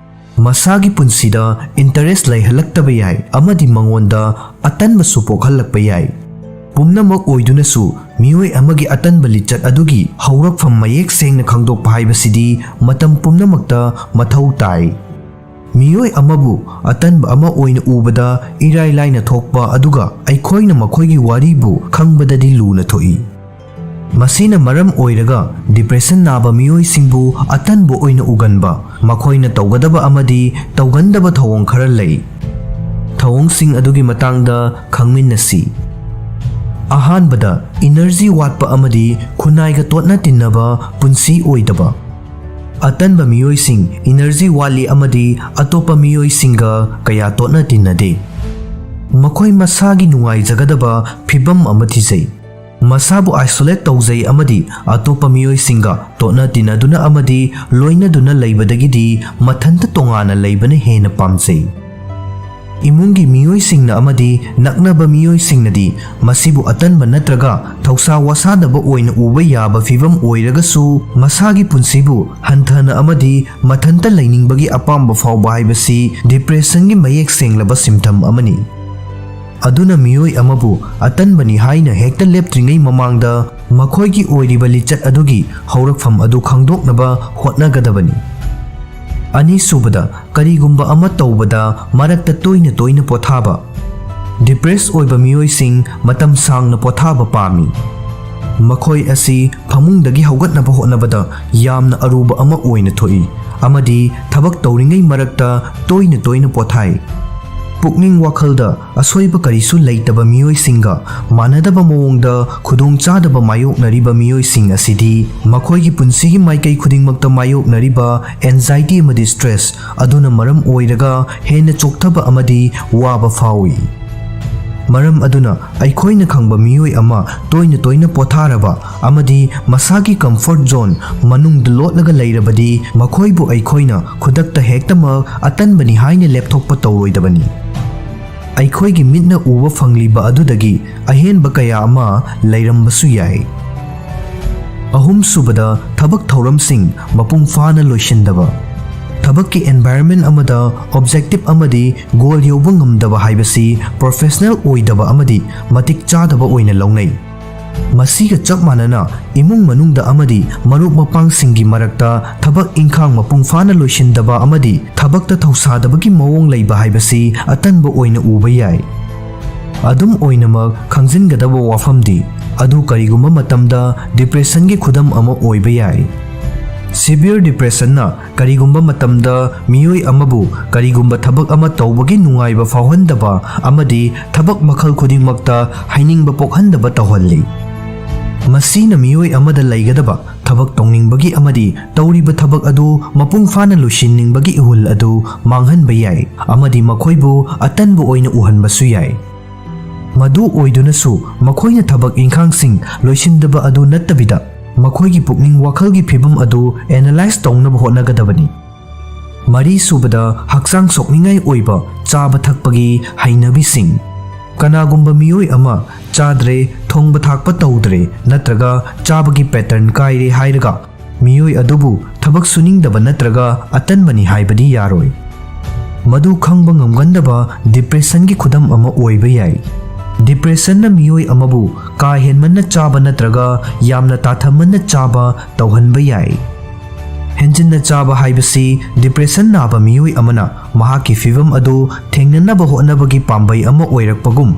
ꯃꯁꯥꯒꯤ ꯄꯨꯟꯁꯤꯗ interest ꯂꯩꯍꯜꯂꯛꯇꯕ ꯌꯥꯏ ꯑꯃꯗꯤ ꯃꯉꯣꯟꯗ ꯑꯇꯟꯕꯁꯨ ꯄꯣꯛꯍꯜꯂꯛꯄ ꯌꯥꯏ꯫ ꯄꯨꯝꯅꯃꯛ ꯑꯣꯏꯗꯨꯅꯁꯨ, ꯃꯤꯑꯣꯏ ꯑꯃꯒꯤ ꯑꯇꯟꯕ ꯂꯤꯆꯠ ꯑꯗꯨꯒꯤ ꯍꯧꯔꯛꯐꯝ ꯃꯌꯦꯛ ꯁꯦꯡꯅ ꯈꯪꯗꯣꯛꯄ ꯍꯥꯏꯕꯁꯤꯗꯤ ꯃꯇꯝ ꯄꯨꯝꯅꯃꯛꯇ ꯃꯊꯧ ꯇꯥꯏ꯫ ꯃꯤꯑꯣꯏ ꯑꯃꯕꯨ ꯑꯇꯟꯕ ꯑꯃ ꯑꯣꯏꯅ ꯎꯕꯗ ꯏꯔꯥꯏ ꯂꯥꯏꯅ ꯊꯣꯛꯄ, ꯑꯗꯨꯒ ꯑꯩꯈꯣꯏꯅ ꯃꯈꯣꯏꯒꯤ ꯋꯥꯔꯤꯕꯨ ꯈꯪꯕꯗꯗꯤ ꯂꯨꯅ ꯊꯣꯛꯏ꯫ ꯃꯁꯤꯅ ꯃꯔꯝ ꯑꯣꯏꯔꯒ depression ꯅꯥꯕ ꯃꯤꯑꯣꯏꯁꯤꯡꯕꯨ ꯑꯇꯟꯕ ꯑꯣꯏꯅ ꯎꯒꯟꯕ, ꯃꯈꯣꯏꯅ ꯇꯧꯒꯗꯕ ꯑꯃꯗꯤ ꯇꯧꯒꯟꯗꯕ ꯊꯧꯑꯣꯡ ꯈꯔ ꯂꯩ꯫ ꯊꯧꯑꯣꯡꯁꯤꯡ ꯑꯗꯨꯒꯤ ꯃꯇꯥꯡꯗ ꯈꯪꯃꯤꯟꯅꯁꯤ꯫ ꯑꯍꯥꯟꯕꯗ, energy ꯋꯥꯠꯄ ꯑꯃꯗꯤ ꯈꯨꯟꯅꯥꯏꯒ ꯇꯣꯠꯅ ꯇꯤꯟꯅꯕ ꯄꯨꯟꯁꯤ ꯑꯣꯏꯗꯕ꯫ ꯑꯇꯟꯕ ꯃꯤꯑꯣꯏꯁꯤꯡ energy ꯋꯥꯠꯂꯤ ꯑꯃꯗꯤ ꯑꯇꯣꯞꯄ ꯃꯤꯑꯣꯏꯁꯤꯡꯒ ꯀꯌꯥ ꯇꯣꯠꯅ ꯇꯤꯟꯅꯗꯦ꯫ ꯃꯈꯣꯏ ꯃꯁꯥꯒꯤ ꯅꯨꯡꯉꯥꯏꯖꯒꯗꯕ ꯐꯤꯚꯝ ꯑꯃ ꯊꯤꯖꯩ꯫ ꯃꯁꯥꯕꯨ isolate ꯇꯧꯖꯩ ꯑꯃꯗꯤ ꯑꯇꯣꯞꯄ ꯃꯤꯑꯣꯏꯁꯤꯡꯒ ꯇꯣꯠꯅ ꯇꯤꯟꯅꯗꯨꯅ ꯑꯃꯗꯤ ꯂꯣꯏꯅꯗꯨꯅ ꯂꯩꯕꯗꯒꯤꯗꯤ ꯃꯊꯟꯇ ꯇꯣꯉꯥꯟꯅ ꯂꯩꯕꯅ ꯍꯦꯟꯅ ꯄꯥꯝꯖꯩ꯫ ꯏꯃꯨꯡꯒꯤ ꯃꯤꯑꯣꯏꯁꯤꯡꯅ ꯑꯃꯗꯤ ꯅꯛꯅꯕ ꯃꯤꯑꯣꯏꯁꯤꯡꯅꯗꯤ ꯃꯁꯤꯕꯨ ꯑꯇꯟꯕ ꯅꯠꯇ꯭ꯔꯒ ꯊꯧꯁꯥ ꯋꯥꯁꯥꯗꯕ ꯑꯣꯏꯅ ꯎꯕ ꯌꯥꯕ ꯐꯤꯚꯝ ꯑꯣꯏꯔꯒꯁꯨ, ꯃꯁꯥꯒꯤ ꯄꯨꯟꯁꯤꯕꯨ ꯍꯟꯊꯅ ꯑꯃꯗꯤ ꯃꯊꯟꯇ ꯂꯩꯅꯤꯡꯕꯒꯤ ꯑꯄꯥꯝꯕ ꯐꯥꯎꯕ ꯍꯥꯏꯕꯁꯤ depression ꯒꯤ ꯃꯌꯦꯛ ꯁꯦꯡꯂꯕ symptom ꯑꯃꯅꯤ꯫ ꯑꯗꯨꯅ ꯃꯤꯑꯣꯏ ꯑꯃꯕꯨ ꯑꯇꯟꯕꯅꯤ ꯍꯥꯏꯅ ꯍꯦꯛꯇ ꯂꯦꯞꯇ꯭ꯔꯤꯉꯩ ꯃꯃꯥꯡꯗ ꯃꯈꯣꯏꯒꯤ ꯑꯣꯏꯔꯤꯕ ꯂꯤꯆꯠ ꯑꯗꯨꯒꯤ ꯍꯧꯔꯛꯐꯝ ꯑꯗꯨ ꯈꯪꯗꯣꯛꯅꯕ ꯍꯣꯠꯅꯒꯗꯕꯅꯤ꯫ ꯑꯅꯤꯁꯨꯕꯗ, ꯀꯔꯤꯒꯨꯝꯕ ꯑꯃ ꯇꯧꯕꯗ ꯃꯔꯛꯇ ꯇꯣꯏꯅ ꯇꯣꯏꯅ ꯄꯣꯊꯥꯕ꯫ Depress ꯑꯣꯏꯕ ꯃꯤꯑꯣꯏꯁꯤꯡ ꯃꯇꯝ ꯁꯥꯡꯅ ꯄꯣꯊꯥꯕ ꯄꯥꯝꯃꯤ꯫ ꯃꯈꯣꯏ ꯑꯁꯤ ꯐꯃꯨꯡꯗꯒꯤ ꯍꯧꯒꯠꯅꯕ ꯍꯣꯠꯅꯕꯗ ꯌꯥꯝꯅ ꯑꯔꯨꯕ ꯑꯃ ꯑꯣꯏꯅ ꯊꯣꯛꯏ ꯑꯃꯗꯤ ꯊꯕꯛ ꯇꯧꯔꯤꯉꯩ ꯃꯔꯛꯇ ꯇꯣꯏꯅ ꯇꯣꯏꯅ ꯄꯣꯊꯥꯏ꯫ ꯄꯨꯛꯅꯤꯡ ꯋꯥꯈꯜꯗ ꯑꯁꯣꯏꯕ ꯀꯔꯤꯁꯨ ꯂꯩꯇꯕ ꯃꯤꯑꯣꯏꯁꯤꯡꯒ ꯃꯥꯟꯅꯗꯕ ꯃꯑꯣꯡꯗ ꯈꯨꯗꯣꯡꯆꯥꯗꯕ ꯃꯥꯌꯣꯛꯅꯔꯤꯕ ꯃꯤꯑꯣꯏꯁꯤꯡ ꯑꯁꯤꯗꯤ ꯃꯈꯣꯏꯒꯤ ꯄꯨꯟꯁꯤꯒꯤ ꯃꯥꯏꯀꯩ ꯈꯨꯗꯤꯡꯃꯛꯇ ꯃꯥꯌꯣꯛꯅꯔꯤꯕ anxiety ꯑꯃꯗꯤ stress ꯑꯗꯨꯅ ꯃꯔꯝ ꯑꯣꯏꯔꯒ ꯍꯦꯟꯅ ꯆꯣꯛꯊꯕ ꯑꯃꯗꯤ ꯋꯥꯕ ꯐꯥꯎꯏ꯫ ꯃꯔꯝ ꯑꯗꯨꯅ ꯑꯩꯈꯣꯏꯅ ꯈꯪꯕ ꯃꯤꯑꯣꯏ ꯑꯃ ꯇꯣꯏꯅ ꯇꯣꯏꯅ ꯄꯣꯊꯥꯔꯕ ꯑꯃꯗꯤ ꯃꯁꯥꯒꯤ comfort zone ꯃꯅꯨꯡꯗ ꯂꯣꯠꯂꯒ ꯂꯩꯔꯕꯗꯤ ꯃꯈꯣꯏꯕꯨ ꯑꯩꯈꯣꯏꯅ ꯈꯨꯗꯛꯇ ꯍꯦꯛꯇꯃꯛ ꯑꯇꯟꯕꯅꯤ ꯍꯥꯏꯅ ꯂꯦꯞꯊꯣꯛꯄ ꯇꯧꯔꯣꯏꯗꯕꯅꯤ꯫ ꯑꯩꯈꯣꯏꯒꯤ ꯃꯤꯠꯅ ꯎꯕ ꯐꯪꯂꯤꯕ ꯑꯗꯨꯗꯒꯤ ꯑꯍꯦꯟꯕ ꯀꯌꯥ ꯑꯃ ꯂꯩꯔꯝꯕꯁꯨ ꯌꯥꯏ꯫ ꯑꯍꯨꯝꯁꯨꯕꯗ, ꯊꯕꯛ ꯊꯧꯔꯝꯁꯤꯡ ꯃꯄꯨꯡ ꯐꯥꯅ ꯂꯣꯏꯁꯤꯟꯗꯕ꯫ ꯊꯕꯛꯀꯤ environment ꯑꯃꯗ objective ꯑꯃꯗꯤ goal ꯌꯧꯕ ꯉꯝꯗꯕ ꯍꯥꯏꯕꯁꯤ professional ꯑꯣꯏꯗꯕ ꯑꯃꯗꯤ ꯃꯇꯤꯛ ꯆꯥꯗꯕ ꯑꯣꯏꯅ ꯂꯧꯅꯩ꯫ ꯃꯁꯤꯒ ꯆꯞ ꯃꯥꯟꯅꯅ, ꯏꯃꯨꯡ ꯃꯅꯨꯡꯗ ꯑꯃꯗꯤ ꯃꯔꯨꯞ ꯃꯄꯥꯡꯁꯤꯡꯒꯤ ꯃꯔꯛꯇ ꯊꯕꯛ ꯏꯪꯈꯥꯡ ꯃꯄꯨꯡ ꯐꯥꯅ ꯂꯣꯏꯁꯤꯟꯗꯕ ꯑꯃꯗꯤ ꯊꯕꯛꯇ ꯊꯧꯁꯥꯗꯕꯒꯤ ꯃꯑꯣꯡ ꯂꯩꯕ ꯍꯥꯏꯕꯁꯤ ꯑꯇꯟꯕ ꯑꯣꯏꯅ ꯎꯕ ꯌꯥꯏ꯫ ꯑꯗꯨꯝ ꯑꯣꯏꯅꯃꯛ, ꯈꯪꯖꯤꯟꯒꯗꯕ ꯋꯥꯐꯝꯗꯤ, ꯑꯗꯨ ꯀꯔꯤꯒꯨꯝꯕ ꯃꯇꯝꯗ depressionꯒꯤ ꯈꯨꯗꯝ ꯑꯃ ꯑꯣꯏꯕ ꯌꯥꯏ꯫ Severe depressionꯅ ꯀꯔꯤꯒꯨꯝꯕ ꯃꯇꯝꯗ ꯃꯤꯑꯣꯏ ꯑꯃꯕꯨ ꯀꯔꯤꯒꯨꯝꯕ ꯊꯕꯛ ꯑꯃ ꯇꯧꯕꯒꯤ ꯅꯨꯡꯉꯥꯏꯕ ꯐꯥꯎꯍꯟꯗꯕ ꯑꯃꯗꯤ ꯊꯕꯛ ꯃꯈꯜ ꯈꯨꯗꯤꯡꯃꯛꯇ ꯍꯩꯅꯤꯡꯕ ꯄꯣꯛꯍꯟꯗꯕ ꯇꯧꯍꯜꯂꯤ꯫ ꯃꯁꯤꯅ ꯃꯤꯑꯣꯏ ꯑꯃꯗ ꯂꯩꯒꯗꯕ ꯊꯕꯛ ꯇꯧꯅꯤꯡꯕꯒꯤ ꯑꯃꯗꯤ ꯇꯧꯔꯤꯕ ꯊꯕꯛ ꯑꯗꯨ ꯃꯄꯨꯡ ꯐꯥꯅ ꯂꯣꯏꯁꯤꯟꯅꯤꯡꯕꯒꯤ ꯏꯍꯨꯜ ꯑꯗꯨ ꯃꯥꯡꯍꯟꯕ ꯌꯥꯏ ꯑꯃꯗꯤ ꯃꯈꯣꯏꯕꯨ ꯑꯇꯟꯕ ꯑꯣꯏꯅ ꯎꯍꯟꯕꯁꯨ ꯌꯥꯏ꯫ ꯃꯗꯨ ꯑꯣꯏꯗꯨꯅꯁꯨ, ꯃꯈꯣꯏꯅ ꯊꯕꯛ ꯏꯪꯈꯥꯡꯁꯤꯡ ꯂꯣꯏꯁꯤꯟꯗꯕ ꯑꯗꯨ ꯅꯠꯇꯕꯤꯗ, ꯃꯈꯣꯏꯒꯤ ꯄꯨꯛꯅꯤꯡ ꯋꯥꯈꯜꯒꯤ ꯐꯤꯚꯝ ꯑꯗꯨ analyse ꯇꯧꯅꯕ ꯍꯣꯠꯅꯒꯗꯕꯅꯤ꯫ ꯃꯔꯤꯁꯨꯕꯗ, ꯍꯛꯆꯥꯡ ꯁꯣꯛꯅꯤꯡꯉꯥꯏ ꯑꯣꯏꯕ ꯆꯥꯕ ꯊꯛꯄꯒꯤ ꯍꯩꯅꯕꯤꯁꯤꯡ꯫ ꯀꯅꯥꯒꯨꯝꯕ ꯃꯤꯑꯣꯏ ꯑꯃ ꯆꯥꯗ꯭ꯔꯦ, ꯊꯣꯡꯕ ꯊꯥꯛꯄ ꯇꯧꯗ꯭ꯔꯦ ꯅꯠꯇ꯭ꯔꯒ ꯆꯥꯕꯒꯤ pattern ꯀꯥꯏꯔꯦ ꯍꯥꯏꯔꯒ ꯃꯤꯑꯣꯏ ꯑꯗꯨꯕꯨ ꯊꯕꯛ ꯁꯨꯅꯤꯡꯗꯕ ꯅꯠꯇ꯭ꯔꯒ ꯑꯇꯟꯕꯅꯤ ꯍꯥꯏꯕꯗꯤ ꯌꯥꯔꯣꯏ꯫ ꯃꯗꯨ ꯈꯪꯕ ꯉꯝꯒꯟꯗꯕ depressionꯒꯤ ꯈꯨꯗꯝ ꯑꯃ ꯑꯣꯏꯕ ꯌꯥꯏ꯫ Depressionꯅ ꯃꯤꯑꯣꯏ ꯑꯃꯕꯨ ꯀꯥ ꯍꯦꯟꯃꯟꯅ ꯆꯥꯕ ꯅꯠꯇ꯭ꯔꯒ ꯌꯥꯝꯅ ꯇꯥꯊꯝꯃꯟꯅ ꯆꯥꯕ ꯇꯧꯍꯟꯕ ꯌꯥꯏ꯫ ꯍꯦꯟꯖꯤꯟꯅ ꯆꯥꯕ ꯍꯥꯏꯕꯁꯤ depression ꯅꯥꯕ ꯃꯤꯑꯣꯏ ꯑꯃꯅ ꯃꯍꯥꯛꯀꯤ ꯐꯤꯚꯝ ꯑꯗꯨ ꯊꯦꯡꯅꯅꯕ ꯍꯣꯠꯅꯕꯒꯤ ꯄꯥꯝꯕꯩ ꯑꯃ ꯑꯣꯏꯔꯛꯄꯒꯨꯝ,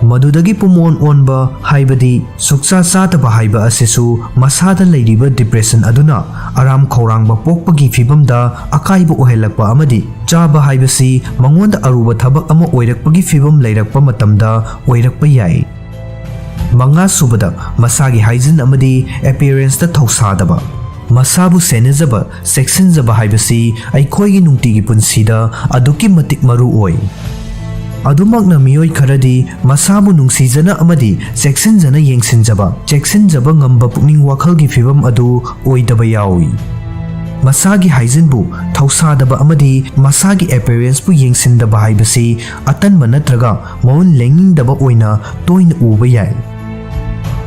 ꯃꯗꯨꯗꯒꯤ ꯄꯨꯝꯑꯣꯟ ꯑꯣꯟꯕ, ꯍꯥꯏꯕꯗꯤ ꯁꯨꯛꯆꯥ ꯆꯥꯗꯕ ꯍꯥꯏꯕ ꯑꯁꯤꯁꯨ ꯃꯁꯥꯗ ꯂꯩꯔꯤꯕ depression ꯑꯗꯨꯅ ꯑꯔꯥꯝ ꯈꯧꯔꯥꯡꯕ ꯄꯣꯛꯄꯒꯤ ꯐꯤꯕꯝꯗ ꯑꯀꯥꯏꯕ ꯑꯣꯏꯍꯜꯂꯛꯄ ꯑꯃꯗꯤ ꯆꯥꯕ ꯍꯥꯏꯕꯁꯤ ꯃꯉꯣꯟꯗ ꯑꯔꯨꯕ ꯊꯕꯛ ꯑꯃ ꯑꯣꯏꯔꯛꯄꯒꯤ ꯐꯤꯕꯝ ꯂꯩꯔꯛꯄ ꯃꯇꯝꯗ ꯑꯣꯏꯔꯛꯄ ꯌꯥꯏ꯫ ꯃꯉꯥ ꯁꯨꯕꯗ, ꯃꯁꯥꯒꯤ hygiene ꯑꯃꯗꯤ appearanceꯇ ꯊꯧꯁꯥꯗꯕ꯫ ꯃꯁꯥꯕꯨ ꯁꯦꯟꯅꯖꯕ, ꯆꯦꯛꯁꯤꯟꯖꯕ ꯍꯥꯏꯕꯁꯤ ꯑꯩꯈꯣꯏꯒꯤ ꯅꯨꯡꯇꯤꯒꯤ ꯄꯨꯟꯁꯤꯗ ꯑꯗꯨꯛꯀꯤ ꯃꯇꯤꯛ ꯃꯔꯨ ꯑꯣꯏ꯫ ꯑꯗꯨꯃꯛꯅ ꯃꯤꯑꯣꯏ ꯈꯔꯗꯤ ꯃꯁꯥꯕꯨ ꯅꯨꯡꯁꯤꯖꯅ ꯑꯃꯗꯤ ꯆꯦꯛꯁꯤꯟꯖꯅ ꯌꯦꯡꯁꯤꯟꯖꯕ, ꯆꯦꯛꯁꯤꯟꯖꯕ ꯉꯝꯕ ꯄꯨꯛꯅꯤꯡ ꯋꯥꯈꯜꯒꯤ ꯐꯤꯕꯝ ꯑꯗꯨ ꯑꯣꯏꯗꯕ ꯌꯥꯎꯏ꯫ ꯃꯁꯥꯒꯤ hygiene ꯕꯨ ꯊꯧꯁꯥꯗꯕ ꯑꯃꯗꯤ ꯃꯁꯥꯒꯤ appearance ꯄꯨ ꯌꯦꯡꯁꯤꯟꯗꯕ ꯍꯥꯏꯕꯁꯤ ꯑꯇꯟꯕ ꯅꯠꯇ꯭ꯔꯒ ꯃꯑꯣꯡ ꯂꯦꯡꯅꯤꯡꯗꯕ ꯑꯣꯏꯅ ꯇꯣꯏꯅ ꯎꯕ ꯌꯥꯏ꯫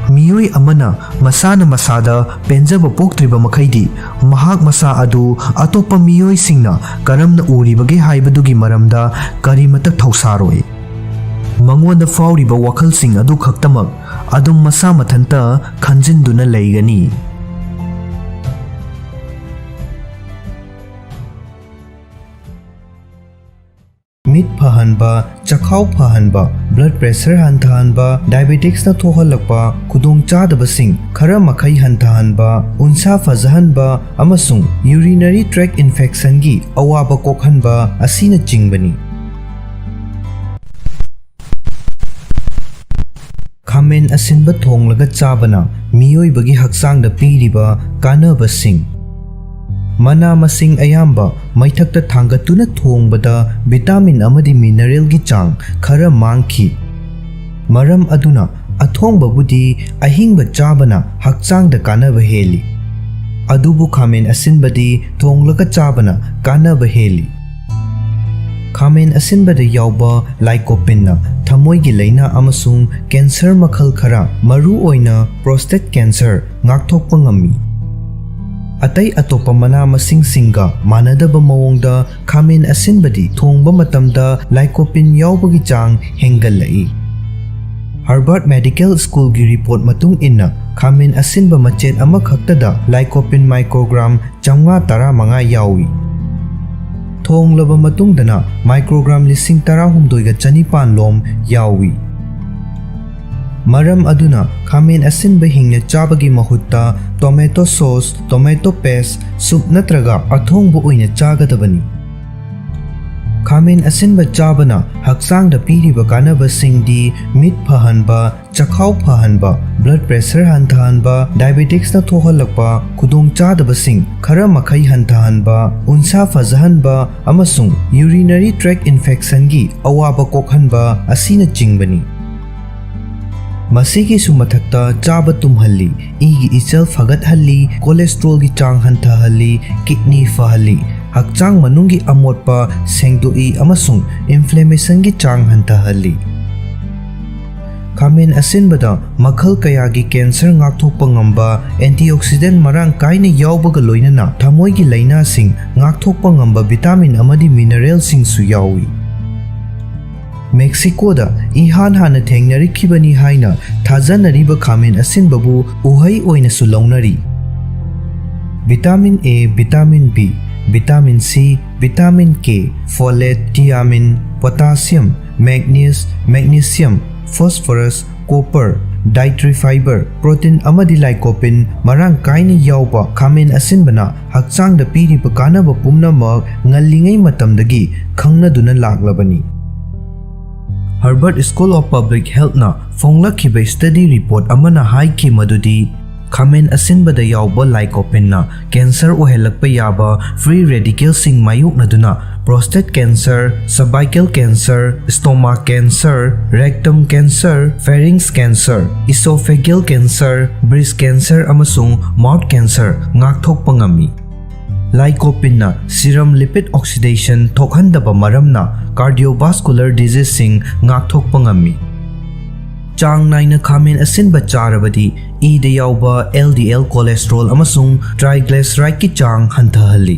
ꯃꯤꯑꯣꯏ ꯑꯃꯅ ꯃꯁꯥꯅ ꯃꯁꯥꯗ ꯄꯦꯟꯖꯕ ꯄꯣꯛꯇ꯭ꯔꯤꯕ ꯃꯈꯩꯗꯤ, ꯃꯍꯥꯛ ꯃꯁꯥ ꯑꯗꯨ ꯑꯇꯣꯞꯄ ꯃꯤꯑꯣꯏꯁꯤꯡꯅ ꯀꯔꯝꯅ ꯎꯔꯤꯕꯒꯦ ꯍꯥꯏꯕꯗꯨꯒꯤ ꯃꯔꯝꯗ ꯀꯔꯤꯃꯇ ꯊꯧꯁꯥꯔꯣꯏ꯫ ꯃꯉꯣꯟꯗ ꯐꯥꯎꯔꯤꯕ ꯋꯥꯈꯜꯁꯤꯡ ꯑꯗꯨ ꯈꯛꯇꯃꯛ ꯑꯗꯨꯝ ꯃꯁꯥ ꯃꯊꯟꯇ ꯈꯟꯖꯤꯟꯗꯨꯅ ꯂꯩꯒꯅꯤ꯫ ꯃꯤꯠ ꯐꯍꯟꯕ, ꯆꯈꯥꯎ ꯐꯍꯟꯕ, blood pressure ꯍꯟꯊꯍꯟꯕ, diabeticsꯅ ꯊꯣꯛꯍꯜꯂꯛꯄ ꯈꯨꯗꯣꯡꯆꯥꯗꯕꯁꯤꯡ ꯈꯔ ꯃꯈꯩ ꯍꯟꯊꯍꯟꯕ, ꯎꯟꯁꯥ ꯐꯖꯍꯟꯕ ꯑꯃꯁꯨꯡ urinary tract infectionꯒꯤ ꯑꯋꯥꯕ ꯀꯣꯛꯍꯟꯕ ꯑꯁꯤꯅꯆꯤꯡꯕꯅꯤ꯫ ꯈꯥꯃꯦꯟ ꯑꯁꯤꯟꯕ ꯊꯣꯡꯂꯒ ꯆꯥꯕꯅ ꯃꯤꯑꯣꯏꯕꯒꯤ ꯍꯛꯆꯥꯡꯗ ꯄꯤꯔꯤꯕ ꯀꯥꯟꯅꯕꯁꯤꯡ꯫ ꯃꯅꯥ ꯃꯁꯤꯡ ꯑꯌꯥꯝꯕ ꯃꯩꯊꯛꯇ ꯊꯥꯡꯒꯠꯇꯨꯅ ꯊꯣꯡꯕꯗ vitamin ꯑꯃꯗꯤ mineralꯒꯤ ꯆꯥꯡ ꯈꯔ ꯃꯥꯡꯈꯤ꯫ ꯃꯔꯝ ꯑꯗꯨꯅ ꯑꯊꯣꯡꯕꯕꯨꯗꯤ ꯑꯍꯤꯡꯕ ꯆꯥꯕꯅ ꯍꯛꯆꯥꯡꯗ ꯀꯥꯟꯅꯕ ꯍꯦꯜꯂꯤ꯫ ꯑꯗꯨꯕꯨ ꯈꯥꯃꯦꯟ ꯑꯁꯤꯟꯕꯗꯤ ꯊꯣꯡꯂꯒ ꯆꯥꯕꯅ ꯀꯥꯟꯅꯕ ꯍꯦꯜꯂꯤ꯫ ꯈꯥꯃꯦꯟ ꯑꯁꯤꯟꯕꯗ ꯌꯥꯎꯕ lycopeneꯅ ꯊꯃꯣꯏꯒꯤ ꯂꯥꯏꯅꯥ ꯑꯃꯁꯨꯡ cancer ꯃꯈꯜ ꯈꯔ, ꯃꯔꯨꯑꯣꯏꯅ prostate cancer, ꯉꯥꯛꯊꯣꯛꯄ ꯉꯝꯃꯤ꯫ ꯑꯇꯩ ꯑꯇꯣꯞꯄ ꯃꯅꯥ ꯃꯁꯤꯡꯁꯤꯡꯒ ꯃꯥꯟꯅꯗꯕ ꯃꯑꯣꯡꯗ ꯈꯥꯃꯦꯟ ꯑꯁꯤꯟꯕꯗꯤ ꯊꯣꯡꯕ ꯃꯇꯝꯗ lycopene ꯌꯥꯎꯕꯒꯤ ꯆꯥꯡ ꯍꯦꯟꯒꯠꯂꯛꯏ꯫ Harvard Medical Schoolꯒꯤ report ꯃꯇꯨꯡ ꯏꯟꯅ, ꯈꯥꯃꯦꯟ ꯑꯁꯤꯟꯕ ꯃꯆꯦꯠ ꯑꯃꯈꯛꯇꯗ lycopene microgram ꯆꯥꯝꯃꯉꯥ ꯇꯔꯥꯃꯉꯥ ꯌꯥꯎꯏ꯫ ꯊꯣꯡꯂꯕ ꯃꯇꯨꯡꯗꯅ microgram ꯂꯤꯁꯤꯡ ꯇꯔꯥꯍꯨꯝꯗꯣꯏꯒ ꯆꯅꯤꯄꯥꯟ ꯂꯣꯝ ꯌꯥꯎꯏ꯫ ꯃꯔꯝ ꯑꯗꯨꯅ ꯈꯥꯃꯦꯟ ꯑꯁꯤꯟꯕ ꯍꯤꯡꯅ ꯆꯥꯕꯒꯤ ꯃꯍꯨꯠꯇ tomato sauce, tomato paste, soup ꯅꯠꯇ꯭ꯔꯒ ꯑꯊꯣꯡꯕ ꯑꯣꯏꯅ ꯆꯥꯒꯗꯕꯅꯤ꯫ ꯈꯥꯃꯦꯟ ꯑꯁꯤꯟꯕ ꯆꯥꯕꯅ ꯍꯛꯆꯥꯡꯗ ꯄꯤꯔꯤꯕ ꯀꯥꯟꯅꯕꯁꯤꯡꯗꯤ ꯃꯤꯠ ꯐꯍꯟꯕ, ꯆꯈꯥꯎ ꯐꯍꯟꯕ, blood pressure ꯍꯟꯊꯍꯟꯕ, diabeticsꯅ ꯊꯣꯛꯍꯜꯂꯛꯄ ꯈꯨꯗꯣꯡꯆꯥꯗꯕꯁꯤꯡ ꯈꯔ ꯃꯈꯩ ꯍꯟꯊꯍꯟꯕ, ꯎꯟꯁꯥ ꯐꯖꯍꯟꯕ ꯑꯃꯁꯨꯡ urinary tract infectionꯒꯤ ꯑꯋꯥꯕ ꯀꯣꯛꯍꯟꯕ ꯑꯁꯤꯅꯆꯤꯡꯕꯅꯤ꯫ ꯃꯁꯤꯒꯤꯁꯨ ꯃꯊꯛꯇ ꯆꯥꯕ ꯇꯨꯝꯍꯜꯂꯤ, ꯏꯒꯤ ꯏꯆꯦꯜ ꯐꯒꯠꯍꯜꯂꯤ, cholesterolꯒꯤ ꯆꯥꯡ ꯍꯟꯊꯍꯜꯂꯤ, kidney ꯐꯍꯜꯂꯤ, ꯍꯛꯆꯥꯡ ꯃꯅꯨꯡꯒꯤ ꯑꯃꯣꯠꯄ ꯁꯦꯡꯗꯣꯛꯏ ꯑꯃꯁꯨꯡ inflammationꯒꯤ ꯆꯥꯡ ꯍꯟꯊꯍꯜꯂꯤ꯫ ꯈꯥꯃꯦꯟ ꯑꯁꯤꯟꯕꯗ ꯃꯈꯜ ꯀꯌꯥꯒꯤ cancer ꯉꯥꯛꯊꯣꯛꯄ ꯉꯝꯕ antioxidant ꯃꯔꯥꯡ ꯀꯥꯏꯅ ꯌꯥꯎꯕꯒ ꯂꯣꯏꯅꯅ ꯊꯃꯣꯏꯒꯤ ꯂꯥꯏꯅꯥꯁꯤꯡ ꯉꯥꯛꯊꯣꯛꯄ ꯉꯝꯕ vitamin ꯑꯃꯗꯤ mineralꯁꯤꯡꯁꯨ ꯌꯥꯎꯏ꯫ ꯃꯦꯛꯁꯤꯀꯣꯗ ꯏꯍꯥꯟ ꯍꯥꯟꯅ ꯊꯦꯡꯅꯔꯛꯈꯤꯕꯅꯤ ꯍꯥꯏꯅ ꯊꯥꯖꯅꯔꯤꯕ ꯈꯥꯃꯦꯟ ꯑꯁꯤꯟꯕꯕꯨ ꯎꯍꯩ ꯑꯣꯏꯅꯁꯨ ꯂꯧꯅꯔꯤ꯫ Vitamin A, vitamin B, vitamin C, vitamin K, folate, thiamine, potassium, manganese, magnesium, phosphorus, copper, dietary fiber, protein ꯑꯃꯗꯤ lycopene ꯃꯔꯥꯡ ꯀꯥꯏꯅ ꯌꯥꯎꯕ ꯈꯥꯃꯦꯟ ꯑꯁꯤꯟꯕꯅ ꯍꯛꯆꯥꯡꯗ ꯄꯤꯔꯤꯕ ꯀꯥꯟꯅꯕ ꯄꯨꯝꯅꯃꯛ ꯉꯜꯂꯤꯉꯩ ꯃꯇꯝꯗꯒꯤ ꯈꯪꯅꯗꯨꯅ ꯂꯥꯛꯂꯕꯅꯤ꯫ Harvard School of Public Healthꯅ ꯐꯣꯡꯂꯛꯈꯤꯕ study report ꯑꯃꯅ ꯍꯥꯏꯈꯤ ꯃꯗꯨꯗꯤ ꯈꯥꯃꯦꯟ ꯑꯁꯤꯟꯕꯗ ꯌꯥꯎꯕ lycopeneꯅ cancer ꯑꯣꯏꯍꯜꯂꯛꯄ ꯌꯥꯕ free radicalꯁꯤꯡ ꯃꯥꯌꯣꯛꯅꯗꯨꯅ prostate cancer, cervical cancer, stomach cancer, rectum cancer, pharynx cancer, esophageal cancer, breast cancer ꯑꯃꯁꯨꯡ mouth cancer ꯉꯥꯛꯊꯣꯛꯄ ꯉꯝꯃꯤ꯫ Lycopeneꯅ serum lipid oxidation ꯊꯣꯛꯍꯟꯗꯕ ꯃꯔꯝꯅ cardiovascular diseaseꯁꯤꯡ ꯉꯥꯛꯊꯣꯛꯄ ꯉꯝꯃꯤ꯫ ꯆꯥꯡ ꯅꯥꯏꯅ ꯈꯥꯃꯦꯟ ꯑꯁꯤꯟꯕ ꯆꯥꯔꯕꯗꯤ ꯏꯗ ꯌꯥꯎꯕ LDL cholesterol ꯑꯃꯁꯨꯡ triglycerideꯀꯤ ꯆꯥꯡ ꯍꯟꯊꯍꯜꯂꯤ꯫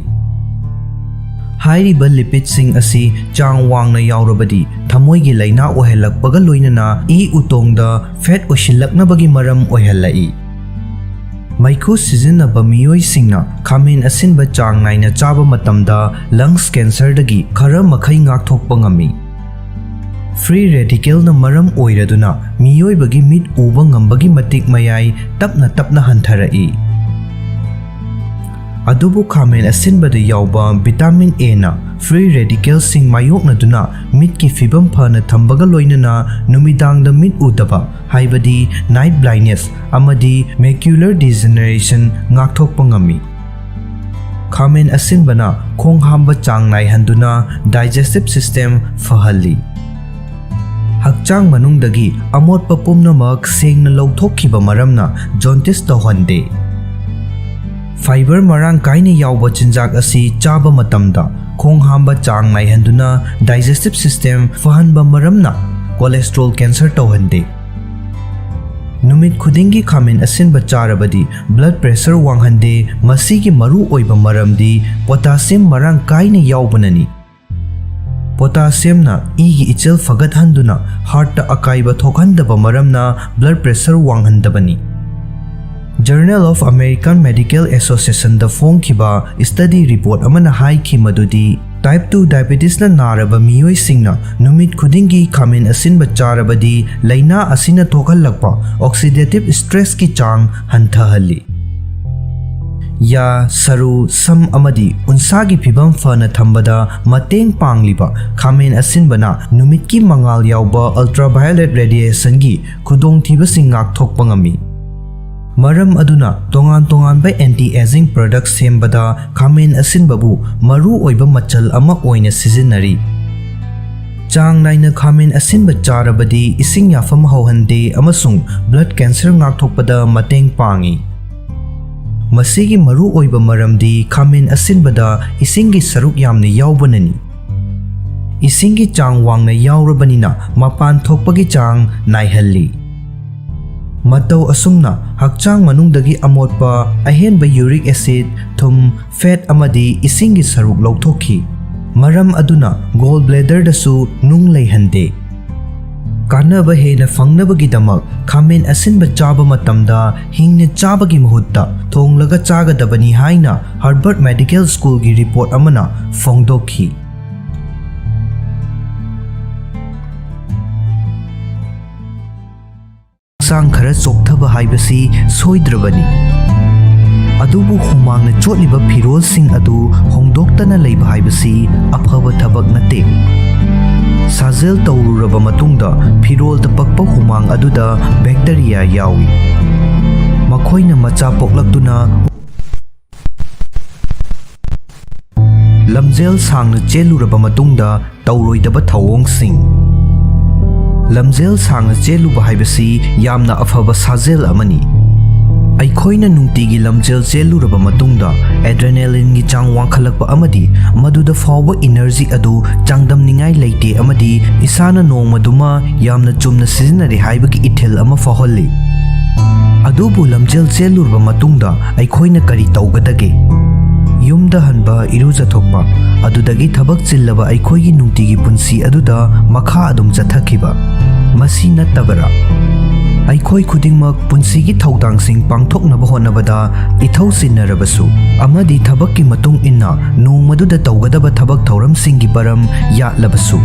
ꯍꯥꯏꯔꯤꯕ lipidꯁꯤꯡ ꯑꯁꯤ ꯆꯥꯡ ꯋꯥꯡꯅ ꯌꯥꯎꯔꯕꯗꯤ ꯊꯃꯣꯏꯒꯤ ꯂꯥꯏꯅꯥ ꯑꯣꯏꯍꯜꯂꯛꯄꯒ ꯂꯣꯏꯅꯅ ꯏ ꯎꯇꯣꯡꯗ fat ꯑꯣꯏꯁꯤꯜꯂꯛꯅꯕꯒꯤ ꯃꯔꯝ ꯑꯣꯏꯍꯜꯂꯛꯏ꯫ ꯃꯩꯈꯨ ꯁꯤꯖꯤꯟꯅꯕ ꯃꯤꯑꯣꯏꯁꯤꯡꯅ ꯈꯥꯃꯦꯟ ꯑꯁꯤꯟꯕ ꯆꯥꯡ ꯅꯥꯏꯅ ꯆꯥꯕ ꯃꯇꯝꯗ lungs cancerꯗꯒꯤ ꯈꯔ ꯃꯈꯩ ꯉꯥꯛꯊꯣꯛꯄ ꯉꯝꯃꯤ꯫ Free radicalꯅ ꯃꯔꯝ ꯑꯣꯏꯔꯗꯨꯅ ꯃꯤꯑꯣꯏꯕꯒꯤ ꯃꯤꯠ ꯎꯕ ꯉꯝꯕꯒꯤ ꯃꯇꯤꯛ ꯃꯌꯥꯏ ꯇꯞꯅ ꯇꯞꯅ ꯍꯟꯊꯔꯛꯏ꯫ ꯑꯗꯨꯕꯨ ꯈꯥꯃꯦꯟ ꯑꯁꯤꯟꯕꯗ ꯌꯥꯎꯕ vitamin Aꯅ free radicalꯁꯤꯡ ꯃꯥꯌꯣꯛꯅꯗꯨꯅ ꯃꯤꯠꯀꯤ ꯐꯤꯕꯝ ꯐꯅ ꯊꯝꯕꯒ ꯂꯣꯏꯅꯅ ꯅꯨꯃꯤꯗꯥꯡꯗ ꯃꯤꯠ ꯎꯗꯕ, ꯍꯥꯏꯕꯗꯤ night blindness ꯑꯃꯗꯤ macular degeneration ꯉꯥꯛꯊꯣꯛꯄ ꯉꯝꯃꯤ꯫ ꯈꯥꯃꯦꯟ ꯑꯁꯤꯟꯕꯅ ꯈꯣꯡ ꯍꯥꯝꯕ ꯆꯥꯡ ꯅꯥꯏꯍꯟꯗꯨꯅ digestive system ꯐꯍꯜꯂꯤ꯫ ꯍꯛꯆꯥꯡ ꯃꯅꯨꯡꯗꯒꯤ ꯑꯃꯣꯠꯄ ꯄꯨꯝꯅꯃꯛ ꯁꯦꯡꯅ ꯂꯧꯊꯣꯛꯈꯤꯕ ꯃꯔꯝꯅ jaundice ꯇꯧꯍꯟꯗꯦ꯫ Fiber ꯃꯔꯥꯡ ꯀꯥꯏꯅ ꯌꯥꯎꯕ ꯆꯤꯟꯖꯥꯛ ꯑꯁꯤ ꯆꯥꯕ ꯃꯇꯝꯗ ꯈꯣꯡ ꯍꯥꯝꯕ ꯆꯥꯡ ꯅꯥꯏꯍꯟꯗꯨꯅ digestive system ꯐꯍꯟꯕ ꯃꯔꯝꯅ cholesterol cancer ꯇꯧꯍꯟꯗꯦ꯫ ꯅꯨꯃꯤꯠ ꯈꯨꯗꯤꯡꯒꯤ ꯈꯥꯃꯦꯟ ꯑꯁꯤꯟꯕ ꯆꯥꯔꯕꯗꯤ blood pressure ꯋꯥꯡꯍꯟꯗꯦ꯫ ꯃꯁꯤꯒꯤ ꯃꯔꯨ ꯑꯣꯏꯕ ꯃꯔꯝꯗꯤ potassium ꯃꯔꯥꯡ ꯀꯥꯏꯅ ꯌꯥꯎꯕꯅꯅꯤ꯫ Potassiumꯅ ꯏꯒꯤ ꯏꯆꯦꯜ ꯐꯒꯠꯍꯟꯗꯨꯅ heartꯇ ꯑꯀꯥꯏꯕ ꯊꯣꯛꯍꯟꯗꯕ ꯃꯔꯝꯅ blood pressure ꯋꯥꯡꯍꯟꯗꯕꯅꯤ꯫ Journal of American Medical Associationꯗ ꯐꯣꯡꯈꯤꯕ study report ꯑꯃꯅ ꯍꯥꯏꯈꯤ ꯃꯗꯨꯗꯤ type two diabetesꯅ ꯅꯥꯔꯕ ꯃꯤꯑꯣꯏꯁꯤꯡꯅ ꯅꯨꯃꯤꯠ ꯈꯨꯗꯤꯡꯒꯤ ꯈꯥꯃꯦꯟ ꯑꯁꯤꯟꯕ ꯆꯥꯔꯕꯗꯤ ꯂꯥꯏꯅꯥ ꯑꯁꯤꯅ ꯊꯣꯛꯍꯜꯂꯛꯄ oxidative stressꯀꯤ ꯆꯥꯡ ꯍꯟꯊꯍꯜꯂꯤ꯫ ꯌꯥ, ꯁꯔꯨ, ꯁꯝ ꯑꯃꯗꯤ ꯎꯟꯁꯥꯒꯤ ꯐꯤꯕꯝ ꯐꯅ ꯊꯝꯕꯗ ꯃꯇꯦꯡ ꯄꯥꯡꯂꯤꯕ ꯈꯥꯃꯦꯟ ꯑꯁꯤꯟꯕꯅ ꯅꯨꯃꯤꯠꯀꯤ ꯃꯉꯥꯜ ꯌꯥꯎꯕ ultraviolet radiationꯒꯤ ꯈꯨꯗꯣꯡꯊꯤꯕꯁꯤꯡ ꯉꯥꯛꯊꯣꯛꯄ ꯉꯝꯃꯤ꯫ ꯃꯔꯝ ꯑꯗꯨꯅ ꯇꯣꯉꯥꯟ ꯇꯣꯉꯥꯟꯕ anti aging product ꯁꯦꯝꯕꯗ ꯈꯥꯃꯦꯟ ꯑꯁꯤꯟꯕꯕꯨ ꯃꯔꯨ ꯑꯣꯏꯕ ꯃꯆꯜ ꯑꯃ ꯑꯣꯏꯅ ꯁꯤꯖꯤꯟꯅꯔꯤ꯫ ꯆꯥꯡ ꯅꯥꯏꯅ ꯈꯥꯃꯦꯟ ꯑꯁꯤꯟꯕ ꯆꯥꯔꯕꯗꯤ ꯏꯁꯤꯡ ꯌꯥꯐꯝ ꯍꯧꯍꯟꯗꯦ ꯑꯃꯁꯨꯡ blood cancer ꯉꯥꯛꯊꯣꯛꯄꯗ ꯃꯇꯦꯡ ꯄꯥꯡꯏ꯫ ꯃꯁꯤꯒꯤ ꯃꯔꯨ ꯑꯣꯏꯕ ꯃꯔꯝꯗꯤ ꯈꯥꯃꯦꯟ ꯑꯁꯤꯟꯕꯗ ꯏꯁꯤꯡꯒꯤ ꯁꯔꯨꯛ ꯌꯥꯝꯅ ꯌꯥꯎꯕꯅꯅꯤ꯫ ꯏꯁꯤꯡꯒꯤ ꯆꯥꯡ ꯋꯥꯡꯅ ꯌꯥꯎꯔꯕꯅꯤꯅ ꯃꯄꯥꯟ ꯊꯣꯛꯄꯒꯤ ꯆꯥꯡ ꯅꯥꯏꯍꯜꯂꯤ꯫ ꯃꯇꯧ ꯑꯁꯨꯝꯅ ꯍꯛꯆꯥꯡ ꯃꯅꯨꯡꯗꯒꯤ ꯑꯃꯣꯠꯄ, ꯑꯍꯦꯟꯕ uric acid, ꯊꯨꯝ, fat ꯑꯃꯗꯤ ꯏꯁꯤꯡꯒꯤ ꯁꯔꯨꯛ ꯂꯧꯊꯣꯛꯈꯤ꯫ ꯃꯔꯝ ꯑꯗꯨꯅ gall bladderꯗꯁꯨ ꯅꯨꯡ ꯂꯩꯍꯟꯗꯦ꯫ ꯀꯥꯟꯅꯕ ꯍꯦꯟꯅ ꯐꯪꯅꯕꯒꯤꯗꯃꯛ ꯈꯥꯃꯦꯟ ꯑꯁꯤꯟꯕ ꯆꯥꯕ ꯃꯇꯝꯗ ꯍꯤꯡꯅ ꯆꯥꯕꯒꯤ ꯃꯍꯨꯠꯇ ꯊꯣꯡꯂꯒ ꯆꯥꯒꯗꯕꯅꯤ ꯍꯥꯏꯅ Harvard Medical Schoolꯒꯤ report ꯑꯃꯅ ꯐꯣꯡꯗꯣꯛꯈꯤ꯫ ꯍꯛꯆꯥꯡ ꯈꯔ ꯆꯣꯛꯊꯕ ꯍꯥꯏꯕꯁꯤ ꯁꯣꯏꯗ꯭ꯔꯕꯅꯤ꯫ ꯑꯗꯨꯕꯨ ꯍꯨꯃꯥꯡꯅ ꯆꯣꯠꯂꯤꯕ ꯐꯤꯔꯣꯜꯁꯤꯡ ꯑꯗꯨ ꯍꯣꯡꯗꯣꯛꯇꯅ ꯂꯩꯕ ꯍꯥꯏꯕꯁꯤ ꯑꯐꯕ ꯊꯕꯛ ꯅꯠꯇꯦ꯫ ꯁꯥꯖꯦꯜ ꯇꯧꯔꯨꯔꯕ ꯃꯇꯨꯡꯗ ꯐꯤꯔꯣꯜꯗ ꯄꯛꯄ ꯍꯨꯃꯥꯡ ꯑꯗꯨꯗ bacteria ꯌꯥꯎꯏ꯫ ꯃꯈꯣꯏꯅ ꯃꯆꯥ ꯄꯣꯛꯂꯛꯇꯨꯅ ꯂꯝꯖꯦꯜ ꯁꯥꯡꯅ ꯆꯦꯜꯂꯨꯔꯕ ꯃꯇꯨꯡꯗ ꯇꯧꯔꯣꯏꯗꯕ ꯊꯧꯑꯣꯡꯁꯤꯡ꯫ ꯂꯝꯖꯦꯜ ꯁꯥꯡꯅ ꯆꯦꯜꯂꯨꯕ ꯍꯥꯏꯕꯁꯤ ꯌꯥꯝꯅ ꯑꯐꯕ ꯁꯥꯖꯦꯜ ꯑꯃꯅꯤ꯫ ꯑꯩꯈꯣꯏꯅ ꯅꯨꯡꯇꯤꯒꯤ ꯂꯝꯖꯦꯜ ꯆꯦꯜꯂꯨꯔꯕ ꯃꯇꯨꯡꯗ adrenalineꯒꯤ ꯆꯥꯡ ꯋꯥꯡꯈꯠꯂꯛꯄ ꯑꯃꯗꯤ ꯃꯗꯨꯗ ꯐꯥꯎꯕ energy ꯑꯗꯨ ꯆꯥꯡꯗꯝꯅꯤꯡꯉꯥꯏ ꯂꯩꯇꯦ ꯑꯃꯗꯤ ꯏꯁꯥꯅ ꯅꯣꯡꯃꯗꯨꯃ ꯌꯥꯝꯅ ꯆꯨꯝꯅ ꯁꯤꯖꯤꯟꯅꯔꯦ ꯍꯥꯏꯕꯒꯤ ꯏꯊꯤꯜ ꯑꯃ ꯐꯥꯎꯍꯜꯂꯤ꯫ ꯑꯗꯨꯕꯨ ꯂꯝꯖꯦꯜ ꯆꯦꯜꯂꯨꯔꯕ ꯃꯇꯨꯡꯗ ꯑꯩꯈꯣꯏꯅ ꯀꯔꯤ ꯇꯧꯒꯗꯒꯦ? ꯌꯨꯝꯗ ꯍꯟꯕ, ꯏꯔꯨꯖꯊꯣꯛꯄ, ꯑꯗꯨꯗꯒꯤ ꯊꯕꯛ ꯆꯤꯜꯂꯕ ꯑꯩꯈꯣꯏꯒꯤ ꯅꯨꯡꯇꯤꯒꯤ ꯄꯨꯟꯁꯤ ꯑꯗꯨꯗ ꯃꯈꯥ ꯑꯗꯨꯝ ꯆꯠꯊꯈꯤꯕ, ꯃꯁꯤ ꯅꯠꯇꯕꯔꯥ? ꯑꯩꯈꯣꯏ ꯈꯨꯗꯤꯡꯃꯛ ꯄꯨꯟꯁꯤꯒꯤ ꯊꯧꯗꯥꯡꯁꯤꯡ ꯄꯥꯡꯊꯣꯛꯅꯕ ꯍꯣꯠꯅꯕꯗ ꯏꯊꯧ ꯆꯤꯟꯅꯔꯕꯁꯨ ꯑꯃꯗꯤ ꯊꯕꯛꯀꯤ ꯃꯇꯨꯡ ꯏꯟꯅ ꯅꯣꯡꯃꯗꯨꯗ ꯇꯧꯒꯗꯕ ꯊꯕꯛ ꯊꯧꯔꯝꯁꯤꯡꯒꯤ ꯃꯔꯝ ꯌꯥꯠꯂꯕꯁꯨ,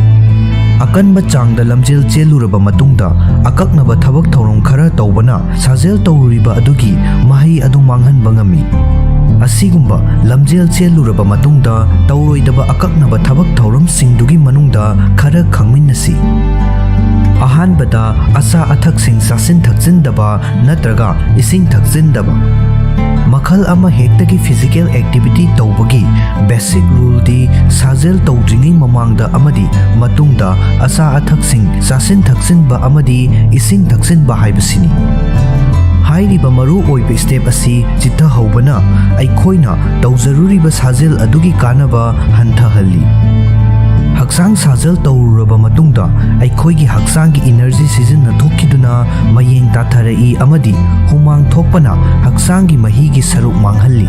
ꯑꯀꯟꯕ ꯆꯥꯡꯗ ꯂꯝꯖꯦꯜ ꯆꯦꯜꯂꯨꯔꯕ ꯃꯇꯨꯡꯗ ꯑꯀꯛꯅꯕ ꯊꯕꯛ ꯊꯧꯔꯝ ꯈꯔ ꯇꯧꯕꯅ ꯁꯥꯖꯦꯜ ꯇꯧꯔꯨꯔꯤꯕ ꯑꯗꯨꯒꯤ ꯃꯍꯩ ꯑꯗꯨ ꯃꯥꯡꯍꯟꯕ ꯉꯝꯃꯤ꯫ ꯑꯁꯤꯒꯨꯝꯕ ꯂꯝꯖꯦꯜ ꯆꯦꯜꯂꯨꯔꯕ ꯃꯇꯨꯡꯗ ꯇꯧꯔꯣꯏꯗꯕ ꯑꯀꯛꯅꯕ ꯊꯕꯛ ꯊꯧꯔꯝꯁꯤꯡꯗꯨꯒꯤ ꯃꯅꯨꯡꯗ ꯈꯔ ꯈꯪꯃꯤꯟꯅꯁꯤ꯫ ꯑꯍꯥꯟꯕꯗ, ꯑꯆꯥ ꯑꯊꯛꯁꯤꯡ ꯆꯥꯁꯤꯟ ꯊꯛꯆꯤꯟꯗꯕ ꯅꯠꯇ꯭ꯔꯒ ꯏꯁꯤꯡ ꯊꯛꯆꯤꯟꯗꯕ꯫ ꯃꯈꯜ ꯑꯃ ꯍꯦꯛꯇꯒꯤ physical activity ꯇꯧꯕꯒꯤ basic ruleꯗꯤ ꯁꯥꯖꯦꯜ ꯇꯧꯗ꯭ꯔꯤꯉꯩ ꯃꯃꯥꯡꯗ ꯑꯃꯗꯤ ꯃꯇꯨꯡꯗ ꯑꯆꯥ ꯑꯊꯛꯁꯤꯡ ꯆꯥꯁꯤꯟ ꯊꯛꯆꯤꯟꯕ ꯑꯃꯗꯤ ꯏꯁꯤꯡ ꯊꯛꯆꯤꯟꯕ ꯍꯥꯏꯕꯁꯤꯅꯤ꯫ ꯍꯥꯏꯔꯤꯕ ꯃꯔꯨ ꯑꯣꯏꯕ step ꯑꯁꯤ ꯆꯤꯠꯊꯍꯧꯕꯅ ꯑꯩꯈꯣꯏꯅ ꯇꯧꯖꯔꯨꯔꯤꯕ ꯁꯥꯖꯦꯜ ꯑꯗꯨꯒꯤ ꯀꯥꯟꯅꯕ ꯍꯟꯊꯍꯜꯂꯤ꯫ ꯍꯛꯆꯥꯡ ꯁꯥꯖꯦꯜ ꯇꯧꯔꯨꯔꯕ ꯃꯇꯨꯡꯗ ꯑꯩꯈꯣꯏꯒꯤ ꯍꯛꯆꯥꯡꯒꯤ energy ꯁꯤꯖꯤꯟꯅꯊꯣꯛꯈꯤꯗꯨꯅ ꯃꯌꯦꯡ ꯇꯥꯊꯔꯛꯏ ꯑꯃꯗꯤ ꯍꯨꯃꯥꯡ ꯊꯣꯛꯄꯅ ꯍꯛꯆꯥꯡꯒꯤ ꯃꯍꯤꯒꯤ ꯁꯔꯨꯛ ꯃꯥꯡꯍꯜꯂꯤ꯫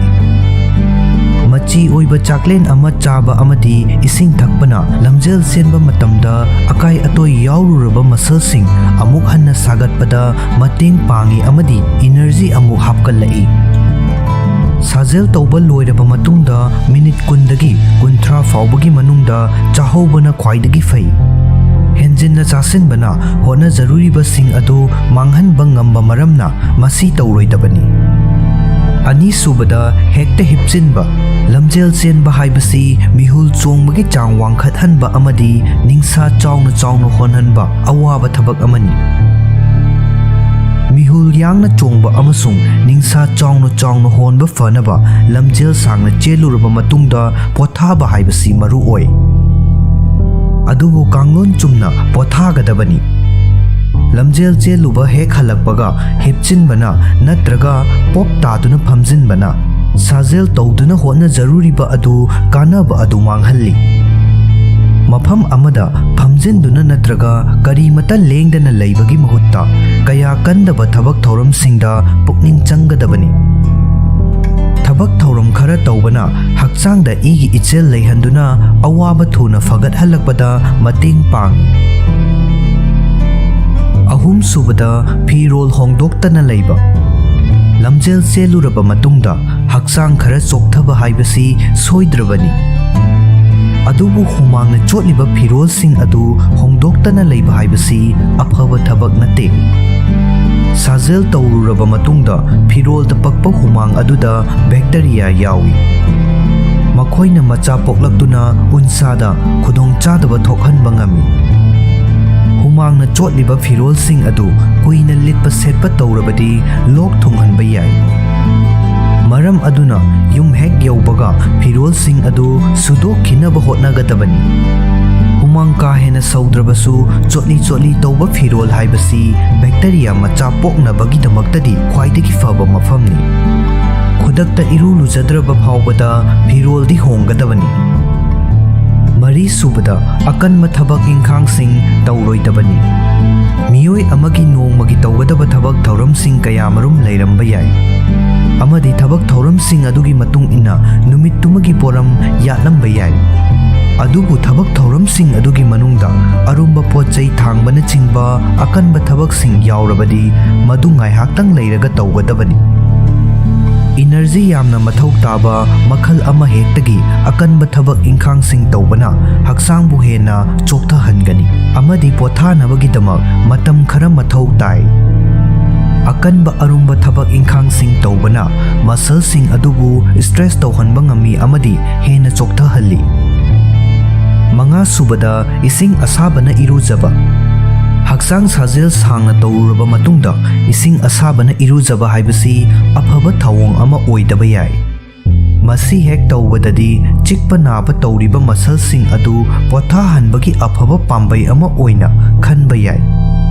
ꯃꯆꯤ ꯑꯣꯏꯕ ꯆꯥꯛꯂꯦꯟ ꯑꯃ ꯆꯥꯕ ꯑꯃꯗꯤ ꯏꯁꯤꯡ ꯊꯛꯄꯅ ꯂꯝꯖꯦꯜ ꯆꯦꯟꯕ ꯃꯇꯝꯗ ꯑꯀꯥꯏ ꯑꯇꯣꯏ ꯌꯥꯎꯔꯨꯔꯕ muscleꯁꯤꯡ ꯑꯃꯨꯛ ꯍꯟꯅ ꯁꯥꯒꯠꯄꯗ ꯃꯇꯦꯡ ꯄꯥꯡꯏ ꯑꯃꯗꯤ energy ꯑꯃꯨꯛ ꯍꯥꯞꯀꯠꯂꯛꯏ꯫ ꯁꯥꯖꯦꯜ ꯇꯧꯕ ꯂꯣꯏꯔꯕ ꯃꯇꯨꯡꯗ ꯃꯤꯅꯤꯠ ꯀꯨꯟꯗꯒꯤ ꯀꯨꯟꯊ꯭ꯔꯥ ꯐꯥꯎꯕꯒꯤ ꯃꯅꯨꯡꯗ ꯆꯥꯍꯧꯕꯅ ꯈ꯭ꯋꯥꯏꯗꯒꯤ ꯐꯩ꯫ ꯍꯦꯟꯖꯤꯟꯅ ꯆꯥꯁꯤꯟꯕꯅ ꯍꯣꯠꯅꯖꯔꯨꯔꯤꯕꯁꯤꯡ ꯑꯗꯨ ꯃꯥꯡꯍꯟꯕ ꯉꯝꯕ ꯃꯔꯝꯅ ꯃꯁꯤ ꯇꯧꯔꯣꯏꯗꯕꯅꯤ꯫ ꯑꯅꯤꯁꯨꯕꯗ, ꯍꯦꯛꯇ ꯍꯤꯞꯆꯤꯟꯕ꯫ ꯂꯝꯖꯦꯜ ꯆꯦꯟꯕ ꯍꯥꯏꯕꯁꯤ ꯃꯤꯍꯨꯜ ꯆꯣꯡꯕꯒꯤ ꯆꯥꯡ ꯋꯥꯡꯈꯠꯍꯟꯕ ꯑꯃꯗꯤ ꯅꯤꯡꯁꯥ ꯆꯥꯎꯅ ꯆꯥꯎꯅ ꯍꯣꯟꯍꯟꯕ ꯑꯋꯥꯕ ꯊꯕꯛ ꯑꯃꯅꯤ꯫ ꯃꯤꯍꯨꯜ ꯌꯥꯡꯅ ꯆꯣꯡꯕ ꯑꯃꯁꯨꯡ ꯅꯤꯡꯁꯥ ꯆꯥꯎꯅ ꯆꯥꯎꯅ ꯍꯣꯟꯕ ꯐꯅꯕ ꯂꯝꯖꯦꯜ ꯁꯥꯡꯅ ꯆꯦꯜꯂꯨꯔꯕ ꯃꯇꯨꯡꯗ ꯄꯣꯊꯥꯕ ꯍꯥꯏꯕꯁꯤ ꯃꯔꯨ ꯑꯣꯏ꯫ ꯑꯗꯨꯕꯨ ꯀꯥꯡꯂꯣꯟ ꯆꯨꯝꯅ ꯄꯣꯊꯥꯒꯗꯕꯅꯤ꯫ ꯂꯝꯖꯦꯜ ꯆꯦꯜꯂꯨꯕ ꯍꯦꯛ ꯍꯜꯂꯛꯄꯒ ꯍꯤꯞꯆꯤꯟꯕꯅ ꯅꯠꯇ꯭ꯔꯒ ꯄꯣꯞ ꯇꯥꯗꯨꯅ ꯐꯝꯖꯤꯟꯕꯅ ꯁꯥꯖꯦꯜ ꯇꯧꯗꯨꯅ ꯍꯣꯠꯅꯖꯔꯨꯔꯤꯕ ꯑꯗꯨ ꯀꯥꯟꯅꯕ ꯑꯗꯨ ꯃꯥꯡꯍꯜꯂꯤ꯫ ꯃꯐꯝ ꯑꯃꯗ ꯐꯝꯖꯤꯟꯗꯨꯅ ꯅꯠꯇ꯭ꯔꯒ ꯀꯔꯤꯃꯇ ꯂꯦꯡꯗꯅ ꯂꯩꯕꯒꯤ ꯃꯍꯨꯠꯇ ꯀꯌꯥ ꯀꯟꯗꯕ ꯊꯕꯛ ꯊꯧꯔꯝꯁꯤꯡꯗ ꯄꯨꯛꯅꯤꯡ ꯆꯪꯒꯗꯕꯅꯤ꯫ ꯊꯕꯛ ꯊꯧꯔꯝ ꯈꯔ ꯇꯧꯕꯅ ꯍꯛꯆꯥꯡꯗ ꯏꯒꯤ ꯏꯆꯦꯜ ꯂꯩꯍꯟꯗꯨꯅ ꯑꯋꯥꯕ ꯊꯨꯅ ꯐꯒꯠꯍꯜꯂꯛꯄꯗ ꯃꯇꯦꯡ ꯄꯥꯡꯏ꯫ ꯑꯍꯨꯝꯁꯨꯕꯗ, ꯐꯤꯔꯣꯜ ꯍꯣꯡꯗꯣꯛꯇꯅ ꯂꯩꯕ꯫ ꯂꯝꯖꯦꯜ ꯆꯦꯜꯂꯨꯔꯕ ꯃꯇꯨꯡꯗ ꯍꯛꯆꯥꯡ ꯈꯔ ꯆꯣꯛꯊꯕ ꯍꯥꯏꯕꯁꯤ ꯁꯣꯏꯗ꯭ꯔꯕꯅꯤ꯫ ꯑꯗꯨꯕꯨ ꯍꯨꯃꯥꯡꯅ ꯆꯣꯠꯂꯤꯕ ꯐꯤꯔꯣꯜꯁꯤꯡ ꯑꯗꯨ ꯍꯣꯡꯗꯣꯛꯇꯅ ꯂꯩꯕ ꯍꯥꯏꯕꯁꯤ ꯑꯐꯕ ꯊꯕꯛ ꯅꯠꯇꯦ꯫ ꯁꯥꯖꯦꯜ ꯇꯧꯔꯨꯔꯕ ꯃꯇꯨꯡꯗ ꯐꯤꯔꯣꯜꯗ ꯄꯛꯄ ꯍꯨꯃꯥꯡ ꯑꯗꯨꯗ ꯕꯦꯛꯇꯔꯤꯌꯥ ꯌꯥꯎꯏ꯫ ꯃꯈꯣꯏꯅ ꯃꯆꯥ ꯄꯣꯛꯂꯛꯇꯨꯅ ꯎꯟꯁꯥꯗ ꯈꯨꯗꯣꯡꯆꯥꯗꯕ ꯊꯣꯛꯍꯟꯕ ꯉꯝꯃꯤ꯫ ꯍꯨꯃꯥꯡꯅ ꯆꯣꯠꯂꯤꯕ ꯐꯤꯔꯣꯜꯁꯤꯡ ꯑꯗꯨ ꯀꯨꯏꯅ ꯂꯤꯠꯄ ꯁꯦꯠꯄ ꯇꯧꯔꯕꯗꯤ ꯂꯣꯛ ꯊꯨꯡꯍꯟꯕ ꯌꯥꯏ꯫ ꯃꯔꯝ ꯑꯗꯨꯅ ꯌꯨꯝ ꯍꯦꯛ ꯌꯧꯕꯒ ꯐꯤꯔꯣꯜꯁꯤꯡ ꯑꯗꯨ ꯁꯨꯗꯣꯛꯈꯤꯅꯕ ꯍꯣꯠꯅꯒꯗꯕꯅꯤ꯫ ꯍꯨꯃꯥꯡ ꯀꯥ ꯍꯦꯟꯅ ꯁꯧꯗ꯭ꯔꯕꯁꯨ, ꯆꯣꯠꯂꯤ ꯆꯣꯠꯂꯤ ꯇꯧꯕ ꯐꯤꯔꯣꯜ ꯍꯥꯏꯕꯁꯤ ꯕꯦꯛꯇꯔꯤꯌꯥ ꯃꯆꯥ ꯄꯣꯛꯅꯕꯒꯤꯗꯃꯛꯇꯗꯤ ꯈ꯭ꯋꯥꯏꯗꯒꯤ ꯐꯕ ꯃꯐꯝꯅꯤ꯫ ꯈꯨꯗꯛꯇ ꯏꯔꯨ ꯂꯨꯖꯗ꯭ꯔꯕ ꯐꯥꯎꯕꯗ ꯐꯤꯔꯣꯜꯗꯤ ꯍꯣꯡꯒꯗꯕꯅꯤ꯫ ꯃꯔꯤꯁꯨꯕꯗ, ꯑꯀꯟꯕ ꯊꯕꯛ ꯏꯪꯈꯥꯡꯁꯤꯡ ꯇꯧꯔꯣꯏꯗꯕꯅꯤ꯫ ꯃꯤꯑꯣꯏ ꯑꯃꯒꯤ ꯅꯣꯡꯃꯒꯤ ꯇꯧꯒꯗꯕ ꯊꯕꯛ ꯊꯧꯔꯝꯁꯤꯡ ꯀꯌꯥꯃꯔꯨꯝ ꯂꯩꯔꯝꯕ ꯌꯥꯏ, ꯑꯃꯗꯤ ꯊꯕꯛ ꯊꯧꯔꯝꯁꯤꯡ ꯑꯗꯨꯒꯤ ꯃꯇꯨꯡ ꯏꯟꯅ ꯅꯨꯃꯤꯠꯇꯨꯃꯒꯤ ꯄꯣꯔꯝ ꯌꯥꯠꯂꯝꯕ ꯌꯥꯏ꯫ ꯑꯗꯨꯕꯨ ꯊꯕꯛ ꯊꯧꯔꯝꯁꯤꯡ ꯑꯗꯨꯒꯤ ꯃꯅꯨꯡꯗ ꯑꯔꯨꯝꯕ ꯄꯣꯠ ꯆꯩ ꯊꯥꯡꯕꯅꯆꯤꯡꯕ ꯑꯀꯟꯕ ꯊꯕꯛꯁꯤꯡ ꯌꯥꯎꯔꯕꯗꯤ, ꯃꯗꯨ ꯉꯥꯏꯍꯥꯛꯇꯪ ꯂꯩꯔꯒ ꯇꯧꯒꯗꯕꯅꯤ꯫ ꯏꯅꯔꯖꯤ ꯌꯥꯝꯅ ꯃꯊꯧ ꯇꯥꯕ ꯃꯈꯜ ꯑꯃ ꯍꯦꯛꯇꯒꯤ ꯑꯀꯟꯕ ꯊꯕꯛ ꯏꯪꯈꯥꯡꯁꯤꯡ ꯇꯧꯕꯅ ꯍꯛꯆꯥꯡꯕꯨ ꯍꯦꯟꯅ ꯆꯣꯛꯊꯍꯟꯒꯅꯤ ꯑꯃꯗꯤ ꯄꯣꯊꯥꯅꯕꯒꯤꯗꯃꯛ ꯃꯇꯝ ꯈꯔ ꯃꯊꯧ ꯇꯥꯏ꯫ ꯑꯀꯟꯕ ꯑꯔꯨꯝꯕ ꯊꯕꯛ ꯏꯪꯈꯥꯡꯁꯤꯡ ꯇꯧꯕꯅ ꯃꯁꯜꯁꯤꯡ ꯑꯗꯨꯕꯨ ꯁ꯭ꯇ꯭ꯔꯦꯁ ꯇꯧꯍꯟꯕ ꯉꯝꯃꯤ ꯑꯃꯗꯤ ꯍꯦꯟꯅ ꯆꯣꯛꯊꯍꯜꯂꯤ꯫ ꯃꯉꯥꯁꯨꯕꯗ, ꯏꯁꯤꯡ ꯑꯁꯥꯕꯅ ꯏꯔꯨꯖꯕ꯫ ꯍꯛꯆꯥꯡ ꯁꯥꯖꯦꯜ ꯁꯥꯡꯅ ꯇꯧꯔꯨꯔꯕ ꯃꯇꯨꯡꯗ ꯏꯁꯤꯡ ꯑꯁꯥꯕꯅ ꯏꯔꯨꯖꯕ ꯍꯥꯏꯕꯁꯤ ꯑꯐꯕ ꯊꯧꯑꯣꯡ ꯑꯃ ꯑꯣꯏꯗꯕ ꯌꯥꯏ꯫ ꯃꯁꯤ ꯍꯦꯛ ꯇꯧꯕꯗꯗꯤ ꯆꯤꯛꯄ ꯅꯥꯕ ꯇꯧꯔꯤꯕ ꯃꯁꯜꯁꯤꯡ ꯑꯗꯨ ꯄꯣꯊꯥꯍꯟꯕꯒꯤ ꯑꯐꯕ ꯄꯥꯝꯕꯩ ꯑꯃ ꯑꯣꯏꯅ ꯈꯟꯕ ꯌꯥꯏ꯫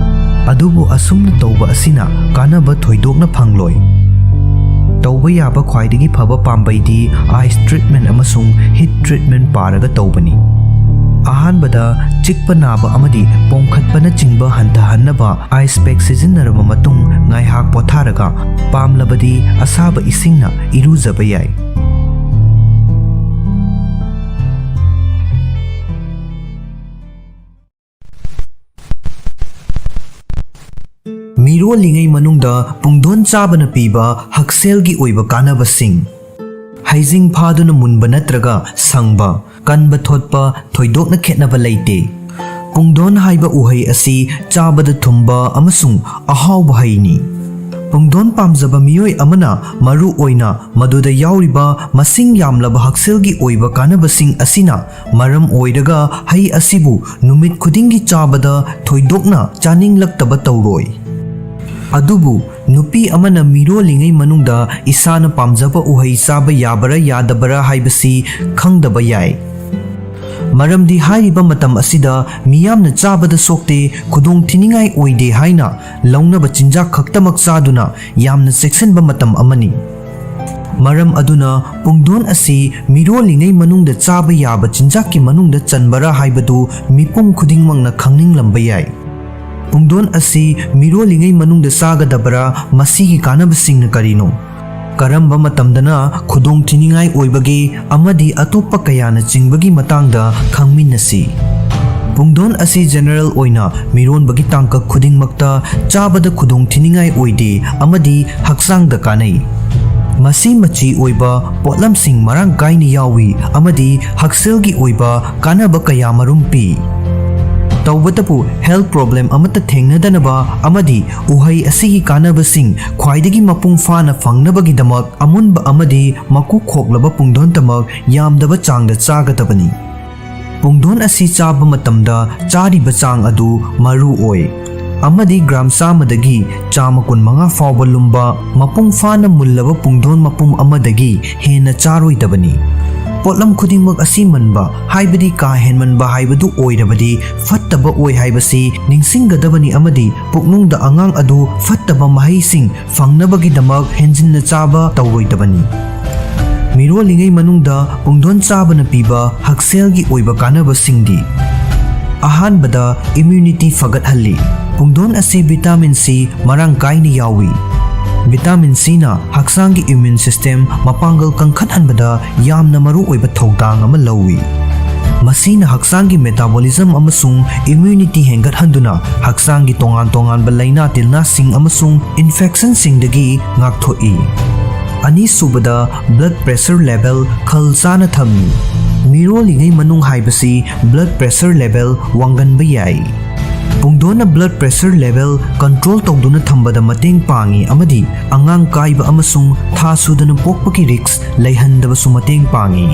ꯑꯗꯨꯕꯨ ꯑꯁꯨꯝꯅ ꯇꯧꯕ ꯑꯁꯤꯅ ꯀꯥꯟꯅꯕ ꯊꯣꯏꯗꯣꯛꯅ ꯐꯪꯂꯣꯏ꯫ ꯇꯧꯕ ꯌꯥꯕ ꯈ꯭ꯋꯥꯏꯗꯒꯤ ꯐꯕ ꯄꯥꯝꯕꯩꯗꯤ ꯑꯥꯏꯁ ꯇ꯭ꯔꯤꯠꯃꯦꯟ ꯑꯃꯁꯨꯡ ꯍꯤꯠ ꯇ꯭ꯔꯤꯠꯃꯦꯟ ꯄꯥꯔꯒ ꯇꯧꯕꯅꯤ꯫ ꯑꯍꯥꯟꯕꯗ, ꯆꯤꯛꯄ ꯅꯥꯕ ꯑꯃꯗꯤ ꯄꯣꯝꯈꯠꯄꯅꯆꯤꯡꯕ ꯍꯟꯊꯍꯟꯅꯕ ꯑꯥꯏꯁ ꯄꯦꯛ ꯁꯤꯖꯤꯟꯅꯔꯕ ꯃꯇꯨꯡ ꯉꯥꯏꯍꯥꯛ ꯄꯣꯊꯥꯔꯒ, ꯄꯥꯝꯂꯕꯗꯤ ꯑꯁꯥꯕ ꯏꯁꯤꯡꯅ ꯏꯔꯨꯖꯕ ꯌꯥꯏ꯫ ꯃꯤꯔꯣꯜꯂꯤꯉꯩ ꯃꯅꯨꯡꯗ ꯄꯨꯡꯗꯣꯟ ꯆꯥꯕꯅ ꯄꯤꯕ ꯍꯛꯁꯦꯜꯒꯤ ꯑꯣꯏꯕ ꯀꯥꯟꯅꯕꯁꯤꯡ꯫ ꯍꯩꯖꯤꯡ ꯐꯥꯗꯨꯅ ꯃꯨꯟꯕ ꯅꯠꯇ꯭ꯔꯒ ꯁꯪꯕ, ꯀꯟꯕ ꯊꯣꯠꯄ ꯊꯣꯏꯗꯣꯛꯅ ꯈꯦꯠꯅꯕ ꯂꯩꯇꯦ꯫ ꯄꯨꯡꯗꯣꯟ ꯍꯥꯏꯕ ꯎꯍꯩ ꯑꯁꯤ ꯆꯥꯕꯗ ꯊꯨꯝꯕ ꯑꯃꯁꯨꯡ ꯑꯍꯥꯎꯕ ꯍꯩꯅꯤ꯫ ꯄꯨꯡꯗꯣꯟ ꯄꯥꯝꯖꯕ ꯃꯤꯑꯣꯏ ꯑꯃꯅ ꯃꯔꯨ ꯑꯣꯏꯅ ꯃꯗꯨꯗ ꯌꯥꯎꯔꯤꯕ ꯃꯁꯤꯡ ꯌꯥꯝꯂꯕ ꯍꯛꯁꯦꯜꯒꯤ ꯑꯣꯏꯕ ꯀꯥꯟꯅꯕꯁꯤꯡ ꯑꯁꯤꯅ ꯃꯔꯝ ꯑꯣꯏꯔꯒ ꯍꯩ ꯑꯁꯤꯕꯨ ꯅꯨꯃꯤꯠ ꯈꯨꯗꯤꯡꯒꯤ ꯆꯥꯕꯗ ꯊꯣꯏꯗꯣꯛꯅ ꯆꯥꯅꯤꯡꯂꯛꯇꯕ ꯇꯧꯔꯣꯏ꯫ ꯑꯗꯨꯕꯨ ꯅꯨꯄꯤ ꯑꯃꯅ ꯃꯤꯔꯣꯜꯂꯤꯉꯩ ꯃꯅꯨꯡꯗ ꯏꯁꯥꯅ ꯄꯥꯝꯖꯕ ꯎꯍꯩ ꯆꯥꯕ ꯌꯥꯕꯔꯥ ꯌꯥꯗꯕꯔꯥ ꯍꯥꯏꯕꯁꯤ ꯈꯪꯗꯕ ꯌꯥꯏ꯫ ꯃꯔꯝꯗꯤ ꯍꯥꯏꯔꯤꯕ ꯃꯇꯝ ꯑꯁꯤꯗ ꯃꯤꯌꯥꯝꯅ ꯆꯥꯕꯗ ꯁꯣꯛꯇꯦ, ꯈꯨꯗꯣꯡ ꯊꯤꯅꯤꯡꯉꯥꯏ ꯑꯣꯏꯗꯦ ꯍꯥꯏꯅ ꯂꯧꯅꯕ ꯆꯤꯟꯖꯥꯛ ꯈꯛꯇꯃꯛ ꯆꯥꯗꯨꯅ ꯌꯥꯝꯅ ꯆꯦꯛꯁꯤꯟꯕ ꯃꯇꯝ ꯑꯃꯅꯤ꯫ ꯃꯔꯝ ꯑꯗꯨꯅ ꯄꯨꯡꯗꯣꯟ ꯑꯁꯤ ꯃꯤꯔꯣꯜꯂꯤꯉꯩ ꯃꯅꯨꯡꯗ ꯆꯥꯕ ꯌꯥꯕ ꯆꯤꯟꯖꯥꯛꯀꯤ ꯃꯅꯨꯡꯗ ꯆꯟꯕꯔꯥ ꯍꯥꯏꯕꯗꯨ ꯃꯤꯄꯨꯝ ꯈꯨꯗꯤꯡꯃꯛꯅ ꯈꯪꯅꯤꯡꯂꯝꯕ ꯌꯥꯏ꯫ ꯄꯨꯡꯗꯣꯟ ꯑꯁꯤ ꯃꯤꯔꯣꯜꯂꯤꯉꯩ ꯃꯅꯨꯡꯗ ꯆꯥꯒꯗꯕꯔꯥ? ꯃꯁꯤꯒꯤ ꯀꯥꯟꯅꯕꯁꯤꯡꯅ ꯀꯔꯤꯅꯣ? ꯀꯔꯝꯕ ꯃꯇꯝꯗꯅ ꯈꯨꯗꯣꯡ ꯊꯤꯅꯤꯡꯉꯥꯏ ꯑꯣꯏꯕꯒꯦ ꯑꯃꯗꯤ ꯑꯇꯣꯞꯄ ꯀꯌꯥꯅ ꯆꯤꯡꯕꯒꯤ ꯃꯇꯥꯡꯗ ꯈꯪꯃꯤꯟꯅꯁꯤ꯫ ꯄꯨꯡꯗꯣꯟ ꯑꯁꯤ ꯖꯦꯅꯔꯦꯜ ꯑꯣꯏꯅ ꯃꯤꯔꯣꯟꯕꯒꯤ ꯇꯥꯡꯀꯛ ꯈꯨꯗꯤꯡꯃꯛꯇ ꯆꯥꯕꯗ ꯈꯨꯗꯣꯡ ꯊꯤꯅꯤꯡꯉꯥꯏ ꯑꯣꯏꯗꯦ ꯑꯃꯗꯤ ꯍꯛꯆꯥꯡꯗ ꯀꯥꯟꯅꯩ꯫ ꯃꯁꯤ ꯃꯆꯤ ꯑꯣꯏꯕ ꯄꯣꯠꯂꯝꯁꯤꯡ ꯃꯔꯥꯡ ꯀꯥꯏꯅ ꯌꯥꯎꯏ ꯑꯃꯗꯤ ꯍꯛꯁꯦꯜꯒꯤ ꯑꯣꯏꯕ ꯀꯥꯟꯅꯕ ꯀꯌꯥ ꯃꯔꯨꯝ ꯄꯤ꯫ ꯇꯧꯕꯇꯕꯨ health problem ꯑꯃꯠꯇ ꯊꯦꯡꯅꯗꯅꯕ ꯑꯃꯗꯤ ꯎꯍꯩ ꯑꯁꯤꯒꯤ ꯀꯥꯟꯅꯕꯁꯤꯡ ꯈ꯭ꯋꯥꯏꯗꯒꯤ ꯃꯄꯨꯡ ꯐꯥꯅ ꯐꯪꯅꯕꯒꯤꯗꯃꯛ ꯑꯃꯨꯟꯕ ꯑꯃꯗꯤ ꯃꯀꯨ ꯈꯣꯛꯂꯕ ꯄꯨꯡꯗꯣꯟꯇꯃꯛ ꯌꯥꯝꯗꯕ ꯆꯥꯡꯗ ꯆꯥꯒꯗꯕꯅꯤ꯫ ꯄꯨꯡꯗꯣꯟ ꯑꯁꯤ ꯆꯥꯕ ꯃꯇꯝꯗ ꯆꯥꯔꯤꯕ ꯆꯥꯡ ꯑꯗꯨ ꯃꯔꯨ ꯑꯣꯏ ꯑꯃꯗꯤ ꯒ꯭ꯔꯥꯝ ꯆꯥꯝꯃꯗꯒꯤ ꯆꯥꯝꯃ ꯀꯨꯟꯃꯉꯥ ꯐꯥꯎꯕ ꯂꯨꯝꯕ ꯃꯄꯨꯡ ꯐꯥꯅ ꯃꯨꯜꯂꯕ ꯄꯨꯡꯗꯣꯟ ꯃꯄꯨꯝ ꯑꯃꯗꯒꯤ ꯍꯦꯟꯅ ꯆꯥꯔꯣꯏꯗꯕꯅꯤ꯫ ꯄꯣꯠꯂꯝ ꯈꯨꯗꯤꯡꯃꯛ ꯑꯁꯤ ꯃꯟꯕ, ꯍꯥꯏꯕꯗꯤ ꯀꯥ ꯍꯦꯟꯃꯟꯕ ꯍꯥꯏꯕꯗꯨ ꯑꯣꯏꯔꯕꯗꯤ ꯐꯠꯇꯕ ꯑꯣꯏ ꯍꯥꯏꯕꯁꯤ ꯅꯤꯡꯁꯤꯡꯒꯗꯕꯅꯤ ꯑꯃꯗꯤ ꯄꯨꯛꯅꯨꯡꯗ ꯑꯉꯥꯡ ꯑꯗꯨ ꯐꯠꯇꯕ ꯃꯍꯩꯁꯤꯡ ꯐꯪꯅꯕꯒꯤꯗꯃꯛ ꯍꯦꯟꯖꯤꯟꯅ ꯆꯥꯕ ꯇꯧꯔꯣꯏꯗꯕꯅꯤ꯫ ꯃꯤꯔꯣꯜꯂꯤꯉꯩ ꯃꯅꯨꯡꯗ ꯄꯨꯡꯗꯣꯟ ꯆꯥꯕꯅ ꯄꯤꯕ ꯍꯛꯁꯦꯜꯒꯤ ꯑꯣꯏꯕ ꯀꯥꯟꯅꯕꯁꯤꯡꯗꯤ: ꯑꯍꯥꯟꯕꯗ, immunity ꯐꯒꯠꯍꯜꯂꯤ꯫ ꯄꯨꯡꯗꯣꯟ ꯑꯁꯤ vitamin C ꯃꯔꯥꯡ ꯀꯥꯏꯅ ꯌꯥꯎꯏ꯫ Vitamin Cꯅ ꯍꯛꯆꯥꯡꯒꯤ immune system ꯃꯄꯥꯡꯒꯜ ꯀꯟꯈꯠꯍꯟꯕꯗ ꯌꯥꯝꯅ ꯃꯔꯨ ꯑꯣꯏꯕ ꯊꯧꯗꯥꯡ ꯑꯃ ꯂꯧꯏ꯫ ꯃꯁꯤꯅ ꯍꯛꯆꯥꯡꯒꯤ metabolism ꯑꯃꯁꯨꯡ immunity ꯍꯦꯟꯒꯠꯍꯟꯗꯨꯅ ꯍꯛꯆꯥꯡꯒꯤ ꯇꯣꯉꯥꯟ ꯇꯣꯉꯥꯟꯕ ꯂꯥꯏꯅꯥ ꯇꯤꯜꯅꯥꯁꯤꯡ ꯑꯃꯁꯨꯡ infectionꯁꯤꯡꯗꯒꯤ ꯉꯥꯛꯊꯣꯛꯏ꯫ ꯑꯅꯤꯁꯨꯕꯗ, blood pressure level ꯈꯜ ꯆꯥꯅ ꯊꯝꯃꯤ꯫ ꯃꯤꯔꯣꯜꯂꯤꯉꯩ ꯃꯅꯨꯡ ꯍꯥꯏꯕꯁꯤ blood pressure level ꯋꯥꯡꯒꯟꯕ ꯌꯥꯏ꯫ ꯄꯨꯡꯗꯣꯟꯅ blood pressure level control ꯇꯧꯗꯨꯅ ꯊꯝꯕꯗ ꯃꯇꯦꯡ ꯄꯥꯡꯏ ꯑꯃꯗꯤ ꯑꯉꯥꯡ ꯀꯥꯏꯕ ꯑꯃꯁꯨꯡ ꯊꯥ ꯁꯨꯗꯅ ꯄꯣꯛꯄꯒꯤ risk ꯂꯩꯍꯟꯗꯕꯁꯨ ꯃꯇꯦꯡ ꯄꯥꯡꯏ꯫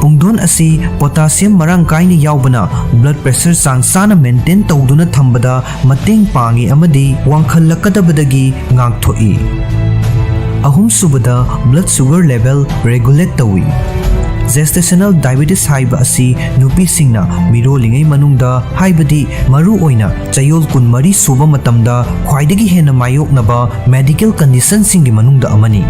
ꯄꯨꯡꯗꯣꯟ ꯑꯁꯤ potassium ꯃꯔꯥꯡ ꯀꯥꯏꯅ ꯌꯥꯎꯕꯅ blood pressure ꯆꯥꯡ ꯆꯥꯅ maintain ꯇꯧꯗꯨꯅ ꯊꯝꯕꯗ ꯃꯇꯦꯡ ꯄꯥꯡꯏ ꯑꯃꯗꯤ ꯋꯥꯡꯈꯠꯂꯛꯀꯗꯕꯗꯒꯤ ꯉꯥꯛꯊꯣꯛꯏ꯫ ꯑꯍꯨꯝꯁꯨꯕꯗ, blood sugar level regulate ꯇꯧꯏ꯫ Gestational diabetes ꯍꯥꯏꯕ ꯑꯁꯤ ꯅꯨꯄꯤꯁꯤꯡꯅ ꯃꯤꯔꯣꯜꯂꯤꯉꯩ ꯃꯅꯨꯡꯗ, ꯍꯥꯏꯕꯗꯤ ꯃꯔꯨ ꯑꯣꯏꯅ ꯆꯌꯣꯜ ꯀꯨꯟꯃꯔꯤ ꯁꯨꯕ ꯃꯇꯝꯗ ꯈ꯭ꯋꯥꯏꯗꯒꯤ ꯍꯦꯟꯅ ꯃꯥꯌꯣꯛꯅꯕ medical conditionꯁꯤꯡꯒꯤ ꯃꯅꯨꯡꯗ ꯑꯃꯅꯤ꯫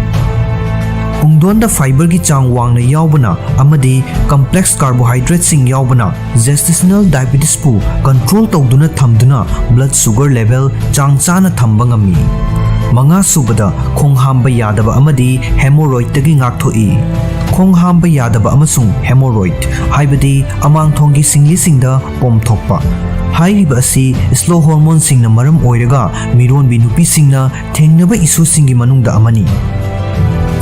ꯄꯨꯡꯗꯣꯟꯗ fiberꯒꯤ ꯆꯥꯡ ꯋꯥꯡꯅ ꯌꯥꯎꯕꯅ ꯑꯃꯗꯤ complex carbohydrateꯁꯤꯡ ꯌꯥꯎꯕꯅ gestational diabetesꯄꯨ control ꯇꯧꯗꯨꯅ ꯊꯝꯗꯨꯅ blood sugar level ꯆꯥꯡ ꯆꯥꯅ ꯊꯝꯕ ꯉꯝꯃꯤ꯫ ꯃꯉꯥꯁꯨꯕꯗ, ꯈꯣꯡ ꯍꯥꯝꯕ ꯌꯥꯗꯕ ꯑꯃꯗꯤ hemorrhoidꯇꯒꯤ ꯉꯥꯛꯊꯣꯛꯏ꯫ ꯈꯣꯡ ꯍꯥꯝꯕ ꯌꯥꯗꯕ ꯑꯃꯁꯨꯡ hemorrhoid, ꯍꯥꯏꯕꯗꯤ ꯑꯃꯥꯡꯊꯣꯡꯒꯤ ꯁꯤꯡꯂꯤꯁꯤꯡꯗ ꯄꯣꯝꯊꯣꯛꯄ, ꯍꯥꯏꯔꯤꯕ ꯑꯁꯤ slow hormoneꯁꯤꯡꯅ ꯃꯔꯝ ꯑꯣꯏꯔꯒ ꯃꯤꯔꯣꯟꯕꯤ ꯅꯨꯄꯤꯁꯤꯡꯅ ꯊꯦꯡꯅꯕ issueꯁꯤꯡꯒꯤ ꯃꯅꯨꯡꯗ ꯑꯃꯅꯤ꯫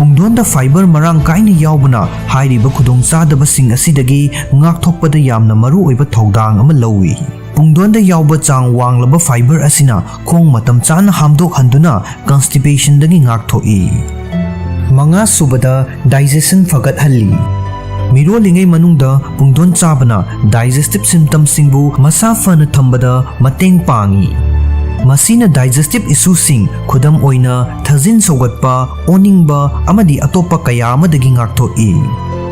ꯄꯨꯡꯗꯣꯟꯗ fiber ꯃꯔꯥꯡ ꯀꯥꯏꯅ ꯌꯥꯎꯕꯅ ꯍꯥꯏꯔꯤꯕ ꯈꯨꯗꯣꯡꯆꯥꯗꯕꯁꯤꯡ ꯑꯁꯤꯗꯒꯤ ꯉꯥꯛꯊꯣꯛꯄꯗ ꯌꯥꯝꯅ ꯃꯔꯨꯑꯣꯏꯕ ꯊꯧꯗꯥꯡ ꯑꯃ ꯂꯧꯏ꯫ ꯄꯨꯡꯗꯣꯟꯗ ꯌꯥꯎꯕ ꯆꯥꯡ ꯋꯥꯡꯂꯕ fiber ꯑꯁꯤꯅ ꯈꯣꯡ ꯃꯇꯝ ꯆꯥꯅ ꯍꯥꯝꯗꯣꯛꯍꯟꯗꯨꯅ constipationꯗꯒꯤ ꯉꯥꯛꯊꯣꯛꯏ꯫ ꯃꯉꯥ ꯁꯨꯕꯗ, digestion ꯐꯒꯠꯍꯜꯂꯤ꯫ ꯃꯤꯔꯣꯜꯂꯤꯉꯩ ꯃꯅꯨꯡꯗ ꯄꯨꯡꯗꯣꯟ ꯆꯥꯕꯅ digestive symptomꯁꯤꯡꯕꯨ ꯃꯁꯥ ꯐꯅ ꯊꯝꯕꯗ ꯃꯇꯦꯡ ꯄꯥꯡꯏ꯫ ꯃꯁꯤꯅ digestive issueꯁꯤꯡ, ꯈꯨꯗꯝ ꯑꯣꯏꯅ ꯊꯥꯖꯤꯟ ꯁꯧꯒꯠꯄ, ꯑꯣꯅꯤꯡꯕ ꯑꯃꯗꯤ ꯑꯇꯣꯞꯄ ꯀꯌꯥ ꯑꯃꯗꯒꯤ ꯉꯥꯛꯊꯣꯛꯏ꯫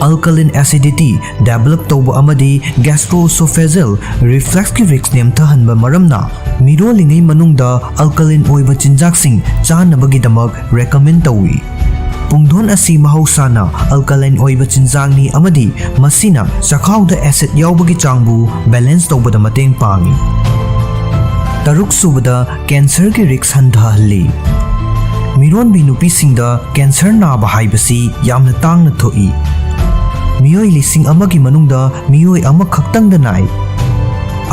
Alkaline acidity develop ꯇꯧꯕ ꯑꯃꯗꯤ gastroesophageal refluxꯀꯤ risk ꯅꯦꯝꯊꯍꯟꯕ ꯃꯔꯝꯅ ꯃꯤꯔꯣꯜꯂꯤꯉꯩ ꯃꯅꯨꯡꯗ alkaline ꯑꯣꯏꯕ ꯆꯤꯟꯖꯥꯛꯁꯤꯡ ꯆꯥꯅꯕꯒꯤꯗꯃꯛ recommend ꯇꯧꯏ꯫ ꯄꯨꯡꯗꯣꯟ ꯑꯁꯤ ꯃꯍꯧꯁꯥꯅ alkaline ꯑꯣꯏꯕ ꯆꯤꯟꯖꯥꯛꯅꯤ ꯑꯃꯗꯤ ꯃꯁꯤꯅ ꯆꯈꯥꯎꯗ acid ꯌꯥꯎꯕꯒꯤ ꯆꯥꯡꯕꯨ balance ꯇꯧꯕꯗ ꯃꯇꯦꯡ ꯄꯥꯡꯏ꯫ ꯇꯔꯨꯛ ꯁꯨꯕꯗ, cancerꯒꯤ risk ꯍꯟꯊꯍꯜꯂꯤ꯫ ꯃꯤꯔꯣꯟꯕꯤ ꯅꯨꯄꯤꯁꯤꯡꯗ cancer ꯅꯥꯕ ꯍꯥꯏꯕꯁꯤ ꯌꯥꯝꯅ ꯇꯥꯡꯅ ꯊꯣꯛꯏ꯫ ꯃꯤꯑꯣꯏ ꯂꯤꯁꯤꯡ ꯑꯃꯒꯤ ꯃꯅꯨꯡꯗ ꯃꯤꯑꯣꯏ ꯑꯃꯈꯛꯇꯪꯗ ꯅꯥꯏ꯫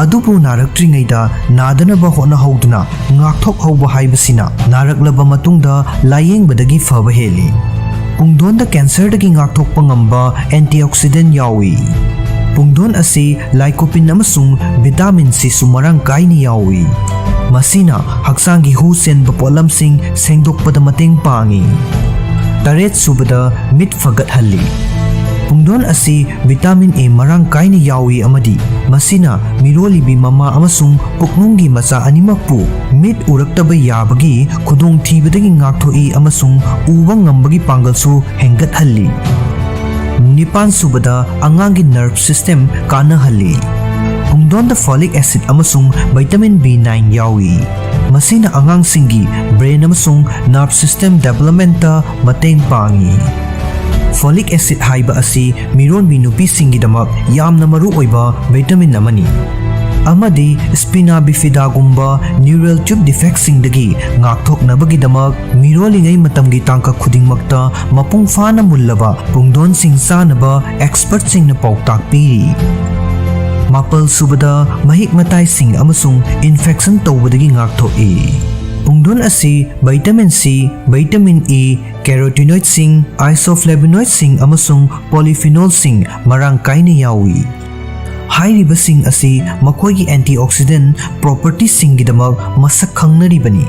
ꯑꯗꯨꯕꯨ ꯅꯥꯔꯛꯇ꯭ꯔꯤꯉꯩꯗ ꯅꯥꯗꯅꯕ ꯍꯣꯠꯅꯍꯧꯗꯨꯅ ꯉꯥꯛꯊꯣꯛꯍꯧꯕ ꯍꯥꯏꯕꯁꯤꯅ ꯅꯥꯔꯛꯂꯕ ꯃꯇꯨꯡꯗ ꯂꯥꯌꯦꯡꯕꯗꯒꯤ ꯐꯕ ꯍꯦꯜꯂꯤ꯫ ꯄꯨꯡꯗꯣꯟꯗ cancerꯗꯒꯤ ꯉꯥꯛꯊꯣꯛꯄ ꯉꯝꯕ antioxidant ꯌꯥꯎꯏ꯫ ꯄꯨꯡꯗꯣꯟ ꯑꯁꯤ lycopene ꯑꯃꯁꯨꯡ vitamin Cꯁꯨ ꯃꯔꯥꯡ ꯀꯥꯏꯅ ꯌꯥꯎꯏ꯫ ꯃꯁꯤꯅ ꯍꯛꯆꯥꯡꯒꯤ ꯍꯨ ꯆꯦꯟꯕ ꯄꯣꯠꯂꯝꯁꯤꯡ ꯁꯦꯡꯗꯣꯛꯄꯗ ꯃꯇꯦꯡ ꯄꯥꯡꯏ꯫ ꯇꯔꯦꯠ ꯁꯨꯕꯗ, ꯃꯤꯠ ꯐꯒꯠꯍꯜꯂꯤ꯫ ꯄꯨꯡꯗꯣꯟ ꯑꯁꯤ vitamin A ꯃꯔꯥꯡ ꯀꯥꯏꯅ ꯌꯥꯎꯏ ꯑꯃꯗꯤ ꯃꯁꯤꯅ ꯃꯤꯔꯣꯜꯂꯤꯕꯤ ꯃꯃꯥ ꯑꯃꯁꯨꯡ ꯄꯨꯛꯅꯨꯡꯒꯤ ꯃꯆꯥ ꯑꯅꯤꯃꯛꯄꯨ ꯃꯤꯠ ꯎꯔꯛꯇꯕ ꯌꯥꯕꯒꯤ ꯈꯨꯗꯣꯡꯊꯤꯕꯗꯒꯤ ꯉꯥꯛꯊꯣꯛꯏ ꯑꯃꯁꯨꯡ ꯎꯕ ꯉꯝꯕꯒꯤ ꯄꯥꯡꯒꯜꯁꯨ ꯍꯦꯟꯒꯠꯍꯜꯂꯤ꯫ ꯅꯤꯄꯥꯟ ꯁꯨꯕꯗ, ꯑꯉꯥꯡꯒꯤ nerve system ꯀꯥꯟꯅꯍꯜꯂꯤ꯫ ꯄꯨꯡꯗꯣꯟꯗ folic acid ꯑꯃꯁꯨꯡ vitamin B nine ꯌꯥꯎꯏ꯫ ꯃꯁꯤꯅ ꯑꯉꯥꯡꯁꯤꯡꯒꯤ brain ꯑꯃꯁꯨꯡ nerve system developmentꯇ ꯃꯇꯦꯡ ꯄꯥꯡꯏ꯫ Folic acid ꯍꯥꯏꯕ ꯑꯁꯤ ꯃꯤꯔꯣꯟꯕꯤ ꯅꯨꯄꯤꯁꯤꯡꯒꯤꯗꯃꯛ ꯌꯥꯝꯅ ꯃꯔꯨ ꯑꯣꯏꯕ vitamin ꯑꯃꯅꯤ, ꯑꯃꯗꯤ spina bifidaꯒꯨꯝꯕ neural tube defectꯁꯤꯡꯗꯒꯤ ꯉꯥꯛꯊꯣꯛꯅꯕꯒꯤꯗꯃꯛ ꯃꯤꯔꯣꯜꯂꯤꯉꯩ ꯃꯇꯝꯒꯤ ꯇꯥꯡꯀꯛ ꯈꯨꯗꯤꯡꯃꯛꯇ ꯃꯄꯨꯡ ꯐꯥꯅ ꯃꯨꯜꯂꯕ ꯄꯨꯡꯗꯣꯟꯁꯤꯡ ꯆꯥꯅꯕ expertꯁꯤꯡꯅ ꯄꯥꯎꯇꯥꯛ ꯄꯤꯔꯤ꯫ ꯃꯥꯄꯜ ꯁꯨꯕꯗ, ꯃꯍꯤꯛ ꯃꯇꯥꯏꯁꯤꯡ ꯑꯃꯁꯨꯡ infection ꯇꯧꯕꯗꯒꯤ ꯉꯥꯛꯊꯣꯛꯏ꯫ ꯄꯨꯡꯗꯣꯟ ꯑꯁꯤ vitamin C, vitamin E, Carotenoidꯁꯤꯡ, isoflavonoidꯁꯤꯡ ꯑꯃꯁꯨꯡ polyphenolꯁꯤꯡ ꯃꯔꯥꯡ ꯀꯥꯏꯅ ꯌꯥꯎꯏ꯫ ꯍꯥꯏꯔꯤꯕꯁꯤꯡ ꯑꯁꯤ ꯃꯈꯣꯏꯒꯤ antioxidant propertiesꯁꯤꯡꯒꯤꯗꯃꯛ ꯃꯁꯛ ꯈꯪꯅꯔꯤꯕꯅꯤ꯫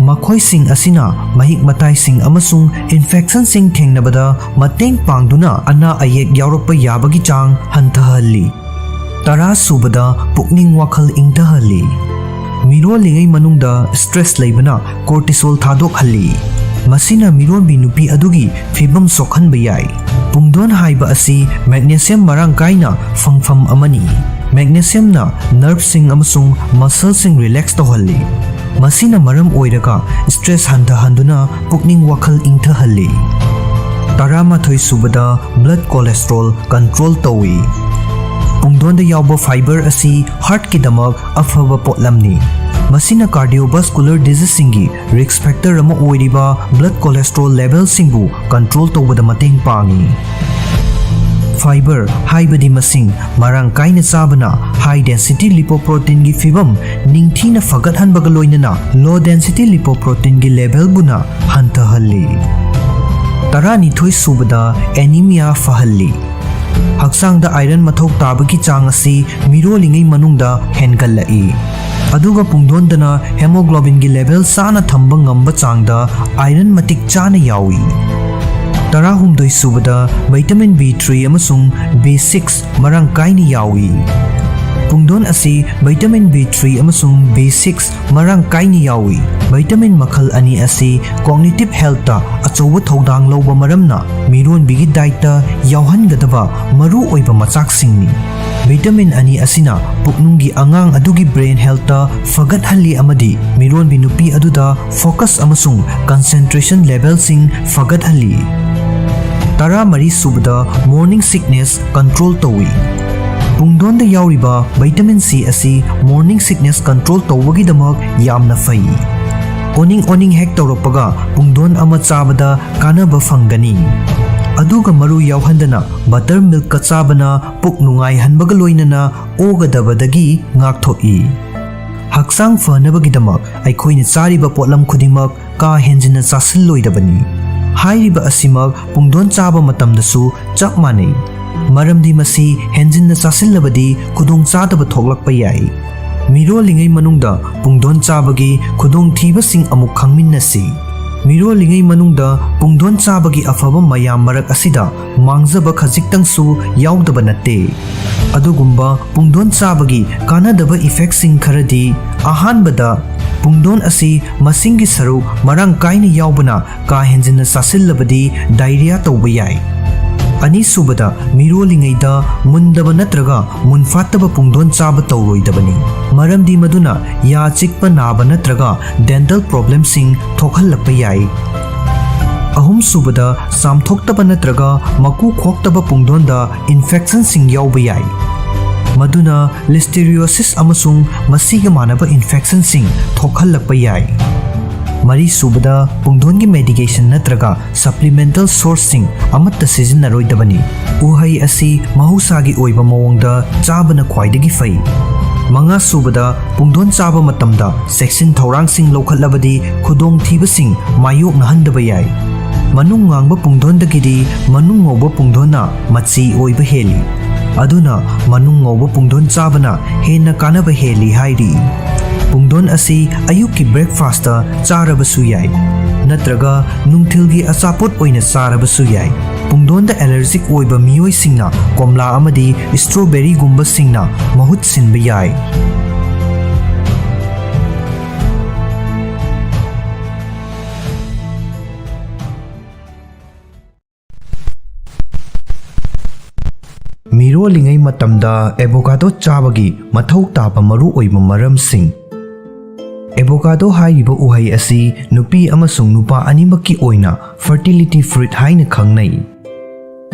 ꯃꯈꯣꯏꯁꯤꯡ ꯑꯁꯤꯅ ꯃꯍꯤꯛ ꯃꯇꯥꯏꯁꯤꯡ ꯑꯃꯁꯨꯡ infectionꯁꯤꯡ ꯊꯦꯡꯅꯕꯗ ꯃꯇꯦꯡ ꯄꯥꯡꯗꯨꯅ ꯑꯅꯥ ꯑꯌꯦꯛ ꯌꯥꯎꯔꯛꯄ ꯌꯥꯕꯒꯤ ꯆꯥꯡ ꯍꯟꯊꯍꯜꯂꯤ꯫ ꯇꯔꯥ ꯁꯨꯕꯗ, ꯄꯨꯛꯅꯤꯡ ꯋꯥꯈꯜ ꯏꯪꯊꯍꯜꯂꯤ꯫ ꯃꯤꯔꯣꯜꯂꯤꯉꯩ ꯃꯅꯨꯡꯗ stress ꯂꯩꯕꯅ cortisol ꯊꯥꯗꯣꯛꯍꯜꯂꯤ꯫ ꯃꯁꯤꯅ ꯃꯤꯔꯣꯟꯕꯤ ꯅꯨꯄꯤ ꯑꯗꯨꯒꯤ ꯐꯤꯕꯝ ꯁꯣꯛꯍꯟꯕ ꯌꯥꯏ꯫ ꯄꯨꯡꯗꯣꯟ ꯍꯥꯏꯕ ꯑꯁꯤ magnesium ꯃꯔꯥꯡ ꯀꯥꯏꯅ ꯐꯪꯐꯝ ꯑꯃꯅꯤ꯫ Magnesiumꯅ nerveꯁꯤꯡ ꯑꯃꯁꯨꯡ muscleꯁꯤꯡ relax ꯇꯧꯍꯜꯂꯤ꯫ ꯃꯁꯤꯅ ꯃꯔꯝ ꯑꯣꯏꯔꯒ stress ꯍꯟꯊꯍꯟꯗꯨꯅ ꯄꯨꯛꯅꯤꯡ ꯋꯥꯈꯜ ꯏꯪꯊꯍꯜꯂꯤ꯫ ꯇꯔꯥꯃꯥꯊꯣꯏ ꯁꯨꯕꯗ, blood cholesterol control ꯇꯧꯏ꯫ ꯄꯨꯡꯗꯣꯟꯗ ꯌꯥꯎꯕ fiber ꯑꯁꯤ heartꯀꯤꯗꯃꯛ ꯑꯐꯕ ꯄꯣꯠꯂꯝꯅꯤ꯫ ꯃꯁꯤꯅ cardiovascular diseaseꯁꯤꯡꯒꯤ risk factor ꯑꯃ ꯑꯣꯏꯔꯤꯕ blood cholesterol levelꯁꯤꯡꯕꯨ control ꯇꯧꯕꯗ ꯃꯇꯦꯡ ꯄꯥꯡꯏ꯫ Fiber ꯍꯥꯏꯕꯗꯤ ꯃꯁꯤꯡ ꯃꯔꯥꯡ ꯀꯥꯏꯅ ꯆꯥꯕꯅ high density lipoproteinꯒꯤ ꯐꯤꯕꯝ ꯅꯤꯡꯊꯤꯅ ꯐꯒꯠꯍꯟꯕꯒ ꯂꯣꯏꯅꯅ low density lipoproteinꯒꯤ levelꯕꯨꯅ ꯍꯟꯊꯍꯜꯂꯤ꯫ ꯇꯔꯥꯅꯤꯊꯣꯏ ꯁꯨꯕꯗ, anemia ꯐꯍꯜꯂꯤ꯫ ꯍꯛꯆꯥꯡꯗ iron ꯃꯊꯧ ꯇꯥꯕꯒꯤ ꯆꯥꯡ ꯑꯁꯤ ꯃꯤꯔꯣꯜꯂꯤꯉꯩ ꯃꯅꯨꯡꯗ ꯍꯦꯟꯒꯠꯂꯛꯏ꯫ ꯑꯗꯨꯒ ꯄꯨꯡꯗꯣꯟꯗꯅ hemoglobinꯒꯤ level ꯆꯥꯅ ꯊꯝꯕ ꯉꯝꯕ ꯆꯥꯡꯗ iron ꯃꯇꯤꯛ ꯆꯥꯅ ꯌꯥꯎꯏ꯫ ꯇꯔꯥꯍꯨꯝꯗꯣꯏ ꯁꯨꯕꯗ, vitamin B three ꯑꯃꯁꯨꯡ B six ꯃꯔꯥꯡ ꯀꯥꯏꯅ ꯌꯥꯎꯏ꯫ ꯄꯨꯡꯗꯣꯟ ꯑꯁꯤ vitamin B three ꯑꯃꯁꯨꯡ B six ꯃꯔꯥꯡ ꯀꯥꯏꯅ ꯌꯥꯎꯏ꯫ Vitamin ꯃꯈꯜ ꯑꯅꯤ ꯑꯁꯤ cognitive healthꯇ ꯑꯆꯧꯕ ꯊꯧꯗꯥꯡ ꯂꯧꯕ ꯃꯔꯝꯅ ꯃꯤꯔꯣꯟꯕꯤꯒꯤ dietꯇ ꯌꯥꯎꯍꯟꯒꯗꯕ ꯃꯔꯨ ꯑꯣꯏꯕ ꯃꯆꯥꯛꯁꯤꯡꯅꯤ꯫ Vitamin ꯑꯅꯤ ꯑꯁꯤꯅ ꯄꯨꯛꯅꯨꯡꯒꯤ ꯑꯉꯥꯡ ꯑꯗꯨꯒꯤ brain healthꯇ ꯐꯒꯠꯍꯜꯂꯤ ꯑꯃꯗꯤ ꯃꯤꯔꯣꯟꯕꯤ ꯅꯨꯄꯤ ꯑꯗꯨꯗ focus ꯑꯃꯁꯨꯡ concentration levelꯁꯤꯡ ꯐꯒꯠꯍꯜꯂꯤ꯫ ꯇꯔꯥꯃꯔꯤ ꯁꯨꯕꯗ, morning sickness control ꯇꯧꯏ꯫ ꯄꯨꯡꯗꯣꯟꯗ ꯌꯥꯎꯔꯤꯕ vitamin C ꯑꯁꯤ morning sickness control ꯇꯧꯕꯒꯤꯗꯃꯛ ꯌꯥꯝꯅ ꯐꯩ꯫ ꯑꯣꯅꯤꯡ ꯑꯣꯅꯤꯡ ꯍꯦꯛ ꯇꯧꯔꯛꯄꯒ ꯄꯨꯡꯗꯣꯟ ꯑꯃ ꯆꯥꯕꯗ ꯀꯥꯟꯅꯕ ꯐꯪꯒꯅꯤ꯫ ꯑꯗꯨꯒ ꯃꯔꯨ ꯌꯥꯎꯍꯟꯗꯅ buttermilkꯀ ꯆꯥꯕꯅ ꯄꯨꯛ ꯅꯨꯡꯉꯥꯏꯍꯟꯕꯒ ꯂꯣꯏꯅꯅ ꯑꯣꯒꯗꯕꯗꯒꯤ ꯉꯥꯛꯊꯣꯛꯏ꯫ ꯍꯛꯆꯥꯡ ꯐꯅꯕꯒꯤꯗꯃꯛ ꯑꯩꯈꯣꯏꯅ ꯆꯥꯔꯤꯕ ꯄꯣꯠꯂꯝ ꯈꯨꯗꯤꯡꯃꯛ ꯀꯥ ꯍꯦꯟꯖꯤꯟꯅ ꯆꯥꯁꯤꯜꯂꯣꯏꯗꯕꯅꯤ꯫ ꯍꯥꯏꯔꯤꯕ ꯑꯁꯤꯃꯛ ꯄꯨꯡꯗꯣꯟ ꯆꯥꯕ ꯃꯇꯝꯗꯁꯨ ꯆꯞ ꯃꯥꯟꯅꯩ, ꯃꯔꯝꯗꯤ ꯃꯁꯤ ꯍꯦꯟꯖꯤꯟꯅ ꯆꯥꯁꯤꯜꯂꯕꯗꯤ ꯈꯨꯗꯣꯡꯆꯥꯗꯕ ꯊꯣꯛꯂꯛꯄ ꯌꯥꯏ꯫ ꯃꯤꯔꯣꯜꯂꯤꯉꯩ ꯃꯅꯨꯡꯗ ꯄꯨꯡꯗꯣꯟ ꯆꯥꯕꯒꯤ ꯈꯨꯗꯣꯡꯊꯤꯕꯁꯤꯡ ꯑꯃꯨꯛ ꯈꯪꯃꯤꯟꯅꯁꯤ꯫ ꯃꯤꯔꯣꯜꯂꯤꯉꯩ ꯃꯅꯨꯡꯗ ꯄꯨꯡꯗꯣꯟ ꯆꯥꯕꯒꯤ ꯑꯐꯕ ꯃꯌꯥꯝ ꯃꯔꯛ ꯑꯁꯤꯗ ꯃꯥꯡꯖꯕ ꯈꯖꯤꯛꯇꯪꯁꯨ ꯌꯥꯎꯗꯕ ꯅꯠꯇꯦ꯫ ꯑꯗꯨꯒꯨꯝꯕ ꯄꯨꯡꯗꯣꯟ ꯆꯥꯕꯒꯤ ꯀꯥꯟꯅꯗꯕ ꯏꯐꯦꯛꯁꯤꯡ ꯈꯔꯗꯤ, ꯑꯍꯥꯟꯕꯗ, ꯄꯨꯡꯗꯣꯟ ꯑꯁꯤ ꯃꯁꯤꯡꯒꯤ ꯁꯔꯨꯛ ꯃꯔꯥꯡ ꯀꯥꯏꯅ ꯌꯥꯎꯕꯅ ꯀꯥ ꯍꯦꯟꯖꯤꯟꯅ ꯆꯥꯁꯤꯜꯂꯕꯗꯤ ꯗꯥꯏꯔꯤꯌꯥ ꯇꯧꯕ ꯌꯥꯏ꯫ ꯑꯅꯤꯁꯨꯕꯗ, ꯃꯤꯔꯣꯜꯂꯤꯉꯩꯗ ꯃꯨꯟꯗꯕ ꯅꯠꯇ꯭ꯔꯒ ꯃꯨꯟꯐꯥꯠꯇꯕ ꯄꯨꯡꯗꯣꯟ ꯆꯥꯕ ꯇꯧꯔꯣꯏꯗꯕꯅꯤ, ꯃꯔꯝꯗꯤ ꯃꯗꯨꯅ ꯌꯥ ꯆꯤꯛꯄ ꯅꯥꯕ ꯅꯠꯇ꯭ꯔꯒ ꯗꯦꯟꯇꯜ ꯄ꯭ꯔꯣꯕ꯭ꯂꯦꯝꯁꯤꯡ ꯊꯣꯛꯍꯜꯂꯛꯄ ꯌꯥꯏ꯫ ꯑꯍꯨꯝꯁꯨꯕꯗ, ꯆꯥꯝꯊꯣꯛꯇꯕ ꯅꯠꯇ꯭ꯔꯒ ꯃꯀꯨ ꯈꯣꯛꯇꯕ ꯄꯨꯡꯗꯣꯟꯗ ꯏꯟꯐꯦꯛꯁꯟꯁꯤꯡ ꯌꯥꯎꯕ ꯌꯥꯏ, ꯃꯗꯨꯅ ꯂꯤꯁꯇꯦꯔꯤꯌꯣꯁꯤꯁ ꯑꯃꯁꯨꯡ ꯃꯁꯤꯒ ꯃꯥꯟꯅꯕ ꯏꯟꯐꯦꯛꯁꯟꯁꯤꯡ ꯊꯣꯛꯍꯜꯂꯛꯄ ꯌꯥꯏ꯫ ꯃꯔꯤꯁꯨꯕꯗ, ꯄꯨꯡꯗꯣꯟꯒꯤ ꯃꯦꯗꯤꯀꯦꯁꯟ ꯅꯠꯇ꯭ꯔꯒ ꯁꯄ꯭ꯂꯤꯃꯦꯟꯇꯦꯜ ꯁꯣꯔꯁꯁꯤꯡ ꯑꯃꯠꯇ ꯁꯤꯖꯤꯟꯅꯔꯣꯏꯗꯕꯅꯤ꯫ ꯎꯍꯩ ꯑꯁꯤ ꯃꯍꯧꯁꯥꯒꯤ ꯑꯣꯏꯕ ꯃꯑꯣꯡꯗ ꯆꯥꯕꯅ ꯈ꯭ꯋꯥꯏꯗꯒꯤ ꯐꯩ꯫ ꯃꯉꯥꯁꯨꯕꯗ, ꯄꯨꯡꯗꯣꯟ ꯆꯥꯕ ꯃꯇꯝꯗ ꯆꯦꯛꯁꯤꯟ ꯊꯧꯔꯥꯡꯁꯤꯡ ꯂꯧꯈꯠꯂꯕꯗꯤ ꯈꯨꯗꯣꯡꯊꯤꯕꯁꯤꯡ ꯃꯥꯌꯣꯛꯅꯍꯟꯗꯕ ꯌꯥꯏ꯫ ꯃꯅꯨꯡ ꯉꯥꯡꯕ ꯄꯨꯡꯗꯣꯟꯗꯒꯤꯗꯤ ꯃꯅꯨꯡ ꯉꯧꯕ ꯄꯨꯡꯗꯣꯟꯅ ꯃꯆꯤ ꯑꯣꯏꯕ ꯍꯦꯜꯂꯤ꯫ ꯑꯗꯨꯅ ꯃꯅꯨꯡ ꯉꯧꯕ ꯄꯨꯡꯗꯣꯟ ꯆꯥꯕꯅ ꯍꯦꯟꯅ ꯀꯥꯟꯅꯕ ꯍꯦꯜꯂꯤ ꯍꯥꯏꯔꯤ꯫ ꯄꯨꯡꯗꯣꯟ ꯑꯁꯤ ꯑꯌꯨꯛꯀꯤ ꯕ꯭ꯔꯦꯛꯐꯥꯁꯇ ꯆꯥꯔꯕꯁꯨ ꯌꯥꯏ, ꯅꯠꯇ꯭ꯔꯒ ꯅꯨꯡꯊꯤꯜꯒꯤ ꯑꯆꯥꯄꯣꯠ ꯑꯣꯏꯅ ꯆꯥꯔꯕꯁꯨ ꯌꯥꯏ꯫ ꯄꯨꯡꯗꯣꯟꯗ ꯑꯦꯂꯔꯖꯤꯛ ꯑꯣꯏꯕ ꯃꯤꯑꯣꯏꯁꯤꯡꯅ ꯀꯣꯝꯂꯥ ꯑꯃꯗꯤ ꯁ꯭ꯇ꯭ꯔꯣꯕꯦꯔꯤꯒꯨꯝꯕꯁꯤꯡꯅ ꯃꯍꯨꯠ ꯁꯤꯟꯕ ꯌꯥꯏ꯫ ꯃꯤꯔꯣꯜꯂꯤꯉꯩ ꯃꯇꯝꯗ ꯑꯦꯚꯣꯀꯥꯗꯣ ꯆꯥꯕꯒꯤ ꯃꯊꯧ ꯇꯥꯕ ꯃꯔꯨꯑꯣꯏꯕ ꯃꯔꯝꯁꯤꯡ꯫ ꯑꯦꯚꯣꯀꯥꯗꯣ ꯍꯥꯏꯔꯤꯕ ꯎꯍꯩ ꯑꯁꯤ ꯅꯨꯄꯤ ꯑꯃꯁꯨꯡ ꯅꯨꯄꯥ ꯑꯅꯤꯃꯛꯀꯤ ꯑꯣꯏꯅ ꯐꯔꯇꯤꯂꯤꯇꯤ ꯐ꯭ꯔꯨꯏꯠ ꯍꯥꯏꯅ ꯈꯪꯅꯩ꯫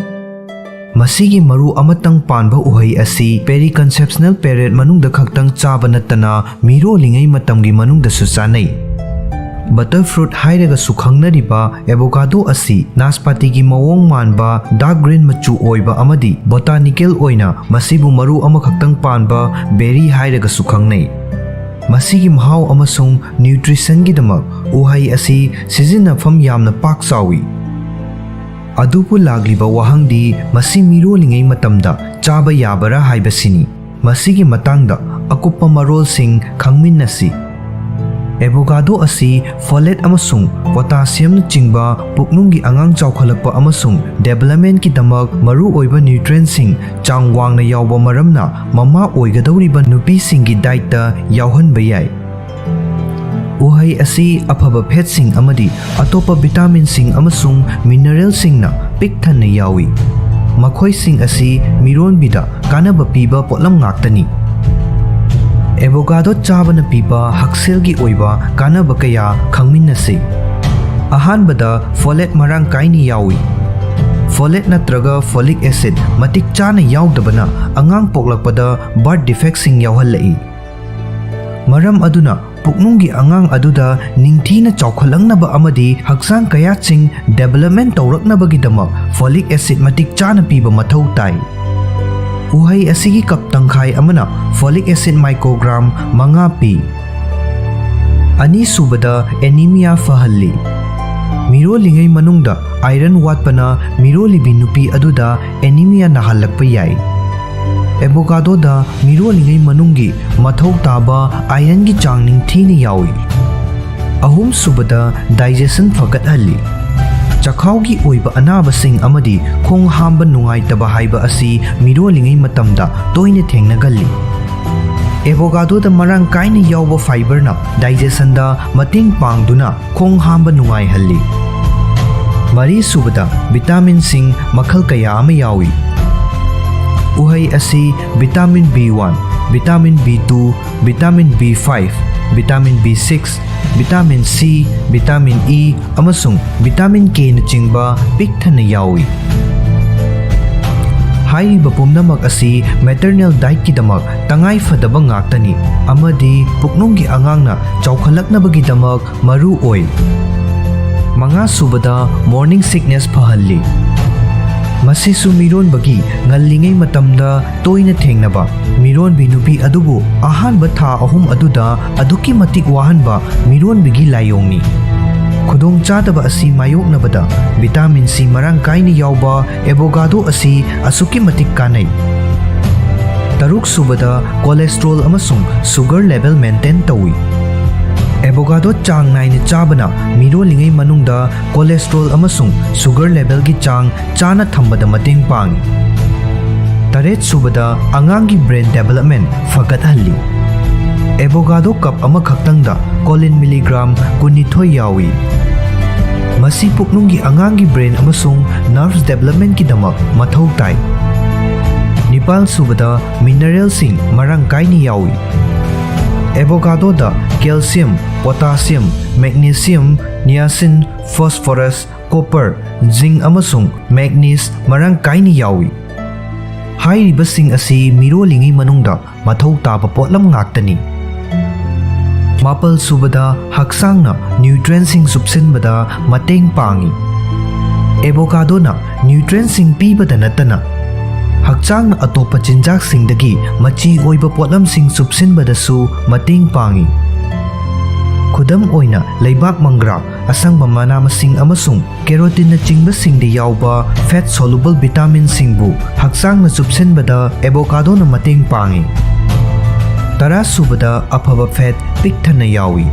ꯃꯁꯤꯒꯤ ꯃꯔꯨ ꯑꯃꯇꯪ ꯄꯥꯟꯕ ꯎꯍꯩ ꯑꯁꯤ ꯄꯦꯔꯤꯀꯟꯁꯦꯞꯁꯅꯦꯜ ꯄꯦꯔꯦꯠ ꯃꯅꯨꯡꯗ ꯈꯛꯇꯪ ꯆꯥꯕ ꯅꯠꯇꯅ ꯃꯤꯔꯣꯜꯂꯤꯉꯩ ꯃꯇꯝꯒꯤ ꯃꯅꯨꯡꯗꯁꯨ ꯆꯥꯅꯩ꯫ ꯕꯇꯔ ꯐ꯭ꯔꯨꯠ ꯍꯥꯏꯔꯒꯁꯨ ꯈꯪꯅꯔꯤꯕ ꯑꯦꯚꯣꯀꯥꯗꯣ ꯑꯁꯤ ꯅꯥꯁꯄꯥꯇꯤꯒꯤ ꯃꯑꯣꯡ ꯃꯥꯟꯕ ꯗꯥꯔꯛ ꯒ꯭ꯔꯤꯟ ꯃꯆꯨ ꯑꯣꯏꯕ ꯑꯃꯗꯤ ꯕꯣꯇꯥꯅꯤꯀꯦꯜ ꯑꯣꯏꯅ ꯃꯁꯤꯕꯨ ꯃꯔꯨ ꯑꯃꯈꯛꯇꯪ ꯄꯥꯟꯕ ꯕꯦꯔꯤ ꯍꯥꯏꯔꯒꯁꯨ ꯈꯪꯅꯩ꯫ ꯃꯁꯤꯒꯤ ꯃꯍꯥꯎ ꯑꯃꯁꯨꯡ ꯅ꯭ꯌꯨꯇ꯭ꯔꯤꯁꯟꯒꯤꯗꯃꯛ ꯎꯍꯩ ꯑꯁꯤ ꯁꯤꯖꯤꯟꯅꯐꯝ ꯌꯥꯝꯅ ꯄꯥꯛ ꯆꯥꯎꯏ꯫ ꯑꯗꯨꯕꯨ ꯂꯥꯛꯂꯤꯕ ꯋꯥꯍꯪꯗꯤ, ꯃꯁꯤ ꯃꯤꯔꯣꯜꯂꯤꯉꯩ ꯃꯇꯝꯗ ꯆꯥꯕ ꯌꯥꯕꯔꯥ ꯍꯥꯏꯕꯁꯤꯅꯤ꯫ ꯃꯁꯤꯒꯤ ꯃꯇꯥꯡꯗ ꯑꯀꯨꯞꯄ ꯃꯔꯣꯜꯁꯤꯡ ꯈꯪꯃꯤꯟꯅꯁꯤ꯫ ꯑꯦꯚꯣꯀꯥꯗꯣ ꯑꯁꯤ ꯐꯣꯂꯦꯠ ꯑꯃꯁꯨꯡ ꯄꯣꯇꯥꯁꯤꯌꯝꯅꯆꯤꯡꯕ ꯄꯨꯛꯅꯨꯡꯒꯤ ꯑꯉꯥꯡ ꯆꯥꯎꯈꯠꯂꯛꯄ ꯑꯃꯁꯨꯡ ꯗꯦꯚꯂꯞꯃꯦꯟꯠꯀꯤꯗꯃꯛ ꯃꯔꯨꯑꯣꯏꯕ ꯅ꯭ꯌꯨꯇ꯭ꯔꯤꯌꯦꯟꯠꯁꯤꯡ ꯆꯥꯡ ꯋꯥꯡꯅ ꯌꯥꯎꯕ ꯃꯔꯝꯅ, ꯃꯃꯥ ꯑꯣꯏꯒꯗꯧꯔꯤꯕ ꯅꯨꯄꯤꯁꯤꯡꯒꯤ ꯗꯥꯏꯠꯇ ꯌꯥꯎꯍꯟꯕ ꯌꯥꯏ꯫ ꯎꯍꯩ ꯑꯁꯤ ꯑꯐꯕ ꯐꯦꯠꯁꯤꯡ ꯑꯃꯗꯤ ꯑꯇꯣꯞꯄ ꯚꯤꯇꯥꯃꯤꯟꯁꯤꯡ ꯑꯃꯁꯨꯡ ꯃꯤꯅꯔꯦꯜꯁꯤꯡꯅ ꯄꯤꯛ ꯊꯟꯅ ꯌꯥꯎꯏ꯫ ꯃꯈꯣꯏꯁꯤꯡ ꯑꯁꯤ ꯃꯤꯔꯣꯟꯕꯤꯗ ꯀꯥꯟꯅꯕ ꯄꯤꯕ ꯄꯣꯠꯂꯝ ꯉꯥꯛꯇꯅꯤ꯫ ꯑꯦꯚꯣꯀꯥꯗꯣ ꯆꯥꯕꯅ ꯄꯤꯕ ꯍꯛꯁꯦꯜꯒꯤ ꯑꯣꯏꯕ ꯀꯥꯟꯅꯕ ꯀꯌꯥ ꯈꯪꯃꯤꯟꯅꯁꯤ꯫ ꯑꯍꯥꯟꯕꯗ, ꯐꯣꯂꯦꯠ ꯃꯔꯥꯡ ꯀꯥꯏꯅ ꯌꯥꯎꯏ꯫ ꯐꯣꯂꯦꯠ ꯅꯠꯇ꯭ꯔꯒ ꯐꯣꯂꯤꯛ ꯑꯦꯁꯤꯗ ꯃꯇꯤꯛ ꯆꯥꯅ ꯌꯥꯎꯗꯕꯅ ꯑꯉꯥꯡ ꯄꯣꯛꯂꯛꯄꯗ ꯕꯥꯔꯊ ꯗꯤꯐꯦꯛꯁꯤꯡ ꯌꯥꯎꯍꯜꯂꯛꯏ꯫ ꯃꯔꯝ ꯑꯗꯨꯅ, ꯄꯨꯛꯅꯨꯡꯒꯤ ꯑꯉꯥꯡ ꯑꯗꯨꯗ ꯅꯤꯡꯊꯤꯅ ꯆꯥꯎꯈꯠꯂꯛꯅꯕ ꯑꯃꯗꯤ ꯍꯛꯆꯥꯡ ꯀꯌꯥꯠꯁꯤꯡ ꯗꯦꯚꯂꯞꯃꯦꯟꯠ ꯇꯧꯔꯛꯅꯕꯒꯤꯗꯃꯛ ꯐꯣꯂꯤꯛ ꯑꯦꯁꯤꯗ ꯃꯇꯤꯛ ꯆꯥꯅ ꯄꯤꯕ ꯃꯊꯧ ꯇꯥꯏ꯫ ꯎꯍꯩ ꯑꯁꯤꯒꯤ ꯀꯞ ꯇꯪꯈꯥꯏ ꯑꯃꯅ ꯐꯣꯂꯤꯛ ꯑꯦꯁꯤꯗ ꯃꯥꯏꯀ꯭ꯔꯣꯒ꯭ꯔꯥꯝ ꯃꯉꯥ ꯄꯤ꯫ ꯑꯅꯤꯁꯨꯕꯗ, ꯑꯦꯅꯤꯃꯤꯌꯥ ꯐꯍꯜꯂꯤ꯫ ꯃꯤꯔꯣꯜꯂꯤꯉꯩ ꯃꯅꯨꯡꯗ ꯑꯥꯏꯔꯟ ꯋꯥꯠꯄꯅ ꯃꯤꯔꯣꯜꯂꯤꯕꯤ ꯅꯨꯄꯤ ꯑꯗꯨꯗ ꯑꯦꯅꯤꯃꯤꯌꯥ ꯅꯥꯍꯜꯂꯛꯄ ꯌꯥꯏ꯫ ꯑꯦꯚꯣꯀꯥꯗꯣꯗ ꯃꯤꯔꯣꯜꯂꯤꯉꯩ ꯃꯅꯨꯡꯒꯤ ꯃꯊꯧ ꯇꯥꯕ ꯑꯥꯏꯔꯟꯒꯤ ꯆꯥꯡ ꯅꯤꯡꯊꯤꯅ ꯌꯥꯎꯏ꯫ ꯑꯍꯨꯝꯁꯨꯕꯗ, ꯗꯥꯏꯖꯦꯁꯟ ꯐꯒꯠꯍꯜꯂꯤ꯫ ꯆꯈꯥꯎꯒꯤ ꯑꯣꯏꯕ ꯑꯅꯥꯕꯁꯤꯡ ꯑꯃꯗꯤ ꯈꯣꯡ ꯍꯥꯝꯕ ꯅꯨꯡꯉꯥꯏꯇꯕ ꯍꯥꯏꯕ ꯑꯁꯤ ꯃꯤꯔꯣꯜꯂꯤꯉꯩ ꯃꯇꯝꯗ ꯇꯣꯏꯅ ꯊꯦꯡꯅꯒꯜꯂꯤ꯫ ꯑꯦꯚꯣꯀꯥꯗꯣꯗ ꯃꯔꯥꯡ ꯀꯥꯏꯅ ꯌꯥꯎꯕ ꯐꯥꯏꯕꯔꯅ ꯗꯥꯏꯖꯦꯁꯟꯗ ꯃꯇꯦꯡ ꯄꯥꯡꯗꯨꯅ ꯈꯣꯡ ꯍꯥꯝꯕ ꯅꯨꯡꯉꯥꯏꯍꯜꯂꯤ꯫ ꯃꯔꯤꯁꯨꯕꯗ, ꯚꯤꯇꯥꯃꯤꯟꯁꯤꯡ ꯃꯈꯜ ꯀꯌꯥ ꯑꯃ ꯌꯥꯎꯏ꯫ ꯎꯍꯩ ꯑꯁꯤ vitamin B one, vitamin B two, vitamin B five, vitamin B six, vitamin C, vitamin E, ꯑꯃꯁꯨꯡ ꯚꯤꯇꯥꯃꯤꯟ ꯀꯦꯅꯆꯤꯡꯕ ꯄꯤꯛ ꯊꯟꯅ ꯌꯥꯎꯏ꯫ ꯍꯥꯏꯔꯤꯕ ꯄꯨꯝꯅꯃꯛ ꯑꯁꯤ ꯃꯦꯇꯔꯅꯦꯜ ꯗꯥꯏꯠꯀꯤꯗꯃꯛ ꯇꯉꯥꯏ ꯐꯗꯕ ꯉꯥꯛꯇꯅꯤ ꯑꯃꯗꯤ ꯄꯨꯛꯅꯨꯡꯒꯤ ꯑꯉꯥꯡꯅ ꯆꯥꯎꯈꯠꯂꯛꯅꯕꯒꯤꯗꯃꯛ ꯃꯔꯨ ꯑꯣꯏ꯫ ꯃꯉꯥꯁꯨꯕꯗ, ꯃꯣꯔꯅꯤꯡ ꯁꯤꯛꯅꯦꯁ ꯐꯍꯜꯂꯤ꯫ ꯃꯁꯤꯁꯨ ꯃꯤꯔꯣꯟꯕꯒꯤ ꯉꯜꯂꯤꯉꯩ ꯃꯇꯝꯗ ꯇꯣꯏꯅ ꯊꯦꯡꯅꯕ ꯃꯤꯔꯣꯟꯕꯤ ꯅꯨꯄꯤ ꯑꯗꯨꯕꯨ ꯑꯍꯥꯟꯕ ꯊꯥ ꯑꯍꯨꯝ ꯑꯗꯨꯗ ꯑꯗꯨꯛꯀꯤ ꯃꯇꯤꯛ ꯋꯥꯍꯟꯕ ꯃꯤꯔꯣꯟꯕꯤꯒꯤ ꯂꯥꯏꯑꯣꯡꯅꯤ꯫ ꯈꯨꯗꯣꯡꯆꯥꯗꯕ ꯑꯁꯤ ꯃꯥꯌꯣꯛꯅꯕꯗ ꯚꯤꯇꯥꯃꯤꯟ ꯁꯤ ꯃꯔꯥꯡ ꯀꯥꯏꯅ ꯌꯥꯎꯕ ꯑꯦꯕꯣꯒꯥꯗꯣ ꯑꯁꯤ ꯑꯁꯨꯛꯀꯤ ꯃꯇꯤꯛ ꯀꯥꯟꯅꯩ꯫ ꯇꯔꯨꯛ ꯁꯨꯕꯗ, ꯀꯣꯂꯦꯁꯇ꯭ꯔꯣꯜ ꯑꯃꯁꯨꯡ ꯁꯨꯒꯔ ꯂꯦꯚꯦꯜ ꯃꯦꯟꯇꯦꯟ ꯇꯧꯏ꯫ ꯑꯦꯕꯣꯒꯥꯗꯣ ꯆꯥꯡ ꯅꯥꯏꯅ ꯆꯥꯕꯅ ꯃꯤꯔꯣꯜꯂꯤꯉꯩ ꯃꯅꯨꯡꯗ ꯀꯣꯂꯦꯁꯇ꯭ꯔꯣꯜ ꯑꯃꯁꯨꯡ ꯁꯨꯒꯔ ꯂꯦꯚꯦꯜꯒꯤ ꯆꯥꯡ ꯆꯥꯅ ꯊꯝꯕꯗ ꯃꯇꯦꯡ ꯄꯥꯡꯏ꯫ ꯇꯔꯦꯠ ꯁꯨꯕꯗ, ꯑꯉꯥꯡꯒꯤ ꯕ꯭ꯔꯦꯟ ꯗꯦꯚꯂꯞꯃꯦꯟ ꯐꯒꯠꯍꯜꯂꯤ꯫ ꯑꯦꯕꯣꯒꯥꯗꯣ ꯀꯞ ꯑꯃꯈꯛꯇꯪꯗ ꯀꯣꯂꯤꯟ ꯃꯤꯂꯤꯒ꯭ꯔꯥꯝ ꯀꯨꯟꯅꯤꯊꯣꯏ ꯌꯥꯎꯏ꯫ ꯃꯁꯤ ꯄꯨꯛꯅꯨꯡꯒꯤ ꯑꯉꯥꯡꯒꯤ ꯕ꯭ꯔꯦꯟ ꯑꯃꯁꯨꯡ ꯅꯔꯚꯁ ꯗꯦꯚꯂꯞꯃꯦꯟꯀꯤꯗꯃꯛ ꯃꯊꯧ ꯇꯥꯏ꯫ ꯅꯤꯄꯥꯜ ꯁꯨꯕꯗ, ꯃꯤꯅꯔꯦꯜꯁꯤꯡ ꯃꯔꯥꯡ ꯀꯥꯏꯅ ꯌꯥꯎꯏ꯫ ꯑꯦꯕꯣꯒꯥꯗꯣꯗ ꯀꯦꯜꯁꯤꯌꯝ, ꯄꯣꯇꯥꯁꯤꯌꯝ, ꯃꯦꯒꯅꯤꯁꯤꯌꯝ, ꯅꯤꯌꯥꯁꯤꯟ, ꯐꯣꯁꯐꯣꯔꯁ, ꯀꯣꯄꯔ, ꯖꯤꯡ ꯑꯃꯁꯨꯡ ꯃꯦꯒꯅꯤꯁ ꯃꯔꯥꯡ ꯀꯥꯏꯅ ꯌꯥꯎꯏ꯫ ꯍꯥꯏꯔꯤꯕꯁꯤꯡ ꯑꯁꯤ ꯃꯤꯔꯣꯜꯂꯤꯉꯩ ꯃꯅꯨꯡꯗ ꯃꯊꯧ ꯇꯥꯕ ꯄꯣꯠꯂꯝ ꯉꯥꯛꯇꯅꯤ꯫ ꯃꯥꯄꯜ ꯁꯨꯕꯗ, ꯍꯛꯆꯥꯡꯅ ꯅ꯭ꯌꯨꯇ꯭ꯔꯦꯟꯁꯤꯡ ꯆꯨꯞꯁꯤꯟꯕꯗ ꯃꯇꯦꯡ ꯄꯥꯡꯏ꯫ ꯑꯦꯕꯣꯀꯥꯗꯣꯅ ꯅ꯭ꯌꯨꯇ꯭ꯔꯦꯟꯁꯤꯡ ꯄꯤꯕꯗ ꯅꯠꯇꯅ ꯍꯛꯆꯥꯡꯅ ꯑꯇꯣꯞꯄ ꯆꯤꯟꯖꯥꯛꯁꯤꯡꯗꯒꯤ ꯃꯆꯤ ꯑꯣꯏꯕ ꯄꯣꯠꯂꯝꯁꯤꯡ ꯆꯨꯞꯁꯤꯟꯕꯗꯁꯨ ꯃꯇꯦꯡ ꯄꯥꯡꯏ꯫ ꯈꯨꯗꯝ ꯑꯣꯏꯅ, ꯂꯩꯕꯥꯛ ꯃꯪꯒ꯭ꯔꯥ, ꯑꯁꯪꯕ ꯃꯅꯥ ꯃꯁꯤꯡ ꯑꯃꯁꯨꯡ ꯀꯦꯔꯣꯇꯤꯟꯅꯆꯤꯡꯕꯁꯤꯡꯗ ꯌꯥꯎꯕ ꯐꯦꯠ ꯁꯣꯂꯨꯕꯜ ꯚꯤꯇꯥꯃꯤꯟꯁꯤꯡꯕꯨ ꯍꯛꯆꯥꯡꯅ ꯆꯨꯞꯁꯤꯟꯕꯗ ꯑꯦꯕꯣꯀꯥꯗꯣꯅ ꯃꯇꯦꯡ ꯄꯥꯡꯏ꯫ ꯇꯔꯥ ꯁꯨꯕꯗ, ꯑꯐꯕ ꯐꯦꯠ ꯄꯤꯛ ꯊꯟꯅ ꯌꯥꯎꯏ꯫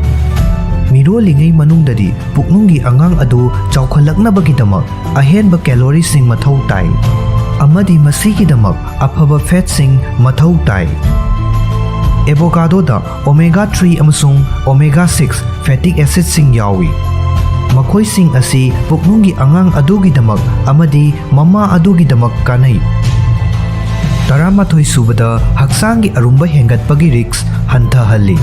ꯃꯤꯔꯣꯜꯂꯤꯉꯩ ꯃꯅꯨꯡꯗꯗꯤ ꯄꯨꯛꯅꯨꯡꯒꯤ ꯑꯉꯥꯡ ꯑꯗꯨ ꯆꯥꯎꯈꯠꯂꯛꯅꯕꯒꯤꯗꯃꯛ ꯑꯍꯦꯟꯕ ꯀꯦꯂꯣꯔꯤꯁꯤꯡ ꯃꯊꯧ ꯇꯥꯏ, ꯑꯃꯗꯤ ꯃꯁꯤꯒꯤꯗꯃꯛ ꯑꯐꯕ ꯐꯦꯠꯁꯤꯡ ꯃꯊꯧ ꯇꯥꯏ꯫ ꯑꯦꯕꯣꯀꯥꯗꯣꯗ ꯑꯣꯃꯦꯒꯥ ꯊ꯭ꯔꯤ ꯑꯃꯁꯨꯡ ꯑꯣꯃꯦꯒꯥ ꯁꯤꯛꯁ ꯐꯦꯇꯤ ꯑꯦꯁꯤꯗꯁꯤꯡ ꯌꯥꯎꯏ꯫ ꯃꯈꯣꯏꯁꯤꯡ ꯑꯁꯤ ꯄꯨꯛꯅꯨꯡꯒꯤ ꯑꯉꯥꯡ ꯑꯗꯨꯒꯤꯗꯃꯛ ꯑꯃꯗꯤ ꯃꯃꯥ ꯑꯗꯨꯒꯤꯗꯃꯛ ꯀꯥꯟꯅꯩ꯫ ꯇꯔꯥꯃꯥꯊꯣꯏ ꯁꯨꯕꯗ, ꯍꯛꯆꯥꯡꯒꯤ ꯑꯔꯨꯝꯕ ꯍꯦꯟꯒꯠꯄꯒꯤ ꯔꯤꯁ꯭ꯛ ꯍꯟꯊꯍꯜꯂꯤ꯫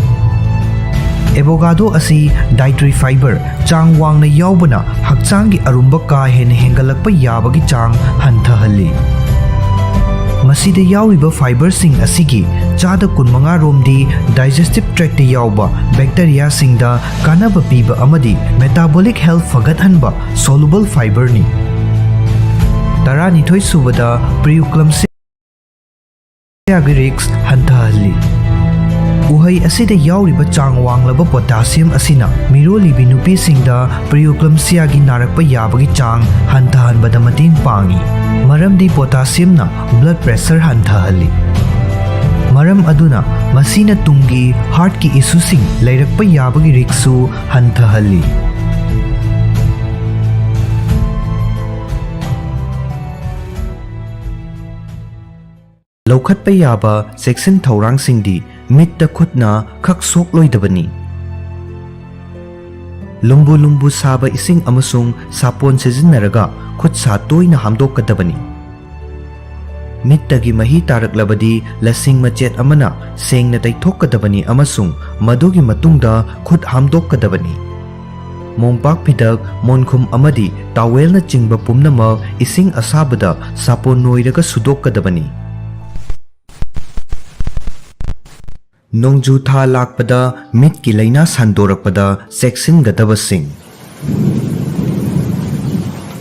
ꯑꯦꯕꯣꯀꯥꯗꯣ ꯑꯁꯤ ꯗꯥꯏꯇꯔꯤ ꯐꯥꯏꯕꯔ ꯆꯥꯡ ꯋꯥꯡꯅ ꯌꯥꯎꯕꯅ ꯍꯛꯆꯥꯡꯒꯤ ꯑꯔꯨꯝꯕ ꯀꯥ ꯍꯦꯟꯅ ꯍꯦꯟꯒꯠꯂꯛꯄ ꯌꯥꯕꯒꯤ ꯆꯥꯡ ꯍꯟꯊꯍꯜꯂꯤ꯫ ꯃꯁꯤꯗ ꯌꯥꯎꯔꯤꯕ ꯐꯥꯏꯕꯔꯁꯤꯡ ꯑꯁꯤꯒꯤ ꯆꯥꯗ ꯀꯨꯟꯃꯉꯥ ꯔꯣꯝꯗꯤ ꯗꯥꯏꯖꯦꯁꯇꯤꯚ ꯇ꯭ꯔꯦꯛꯇ ꯌꯥꯎꯕ ꯕꯦꯛꯇꯔꯤꯌꯥꯁꯤꯡꯗ ꯀꯥꯟꯅꯕ ꯄꯤꯕ ꯑꯃꯗꯤ ꯃꯦꯇꯥꯕꯣꯂꯤꯛ ꯍꯦꯜꯊ ꯐꯒꯠꯍꯟꯕ ꯁꯣꯂꯨꯕꯜ ꯐꯥꯏꯕꯔꯅꯤ꯫ ꯇꯔꯥꯅꯤꯊꯣꯏ ꯁꯨꯕꯗ preeclampsia ꯒꯤ risk ꯍꯟꯊꯍꯜꯂꯤ꯫ ꯎꯍꯩ ꯑꯁꯤꯗ ꯌꯥꯎꯔꯤꯕ ꯆꯥꯡ ꯋꯥꯡꯂꯕ potassium ꯑꯁꯤꯅ ꯃꯤꯔꯣꯜꯂꯤꯕꯤ ꯅꯨꯄꯤꯁꯤꯡꯗ preeclampsia ꯒꯤ ꯅꯥꯔꯛꯄ ꯌꯥꯕꯒꯤ ꯆꯥꯡ ꯍꯟꯊꯍꯟꯕꯗ ꯃꯇꯦꯡ ꯄꯥꯡꯏ, ꯃꯔꯝꯗꯤ potassium ꯅ blood pressure ꯍꯟꯊꯍꯜꯂꯤ꯫ ꯃꯔꯝ ꯑꯗꯨꯅ ꯃꯁꯤꯅ ꯇꯨꯡꯒꯤ heart ꯀꯤ issue ꯁꯤꯡ ꯂꯩꯔꯛꯄ ꯌꯥꯕꯒꯤ risk ꯁꯨ ꯍꯟꯊꯍꯜꯂꯤ꯫ ꯂꯧꯈꯠꯄ ꯌꯥꯕ ꯆꯦꯛꯁꯤꯟ ꯊꯧꯔꯥꯡꯁꯤꯡꯗꯤ: ꯃꯤꯠꯇ ꯈꯨꯠꯅ ꯈꯛ ꯁꯣꯛꯂꯣꯏꯗꯕꯅꯤ꯫ ꯂꯨꯝꯕꯨ ꯂꯨꯝꯕꯨ ꯁꯥꯕ ꯏꯁꯤꯡ ꯑꯃꯁꯨꯡ ꯁꯥꯄꯣꯟ ꯁꯤꯖꯤꯟꯅꯔꯒ ꯈꯨꯠ ꯁꯥ ꯇꯣꯏꯅ ꯍꯥꯝꯗꯣꯛꯀꯗꯕꯅꯤ꯫ ꯃꯤꯠꯇꯒꯤ ꯃꯍꯤ ꯇꯥꯔꯛꯂꯕꯗꯤ ꯂꯁꯤꯡ ꯃꯆꯦꯠ ꯑꯃꯅ ꯁꯦꯡꯅ ꯇꯩꯊꯣꯛꯀꯗꯕꯅꯤ ꯑꯃꯁꯨꯡ ꯃꯗꯨꯒꯤ ꯃꯇꯨꯡꯗ ꯈꯨꯠ ꯍꯥꯝꯗꯣꯛꯀꯗꯕꯅꯤ꯫ ꯃꯣꯝꯄꯥꯛ ꯐꯤꯗꯛ, ꯃꯣꯟꯈꯨꯝ ꯑꯃꯗꯤ towel ꯅꯆꯤꯡꯕ ꯄꯨꯝꯅꯃꯛ ꯏꯁꯤꯡ ꯑꯁꯥꯕꯗ ꯁꯥꯄꯣꯟ ꯅꯣꯏꯔꯒ ꯁꯨꯗꯣꯛꯀꯗꯕꯅꯤ꯫ ꯅꯣꯡꯖꯨ ꯊꯥ ꯂꯥꯛꯄꯗ ꯃꯤꯠꯀꯤ ꯂꯥꯏꯅꯥ ꯁꯟꯗꯣꯔꯛꯄꯗ ꯆꯦꯛꯁꯤꯟꯒꯗꯕꯁꯤꯡ꯫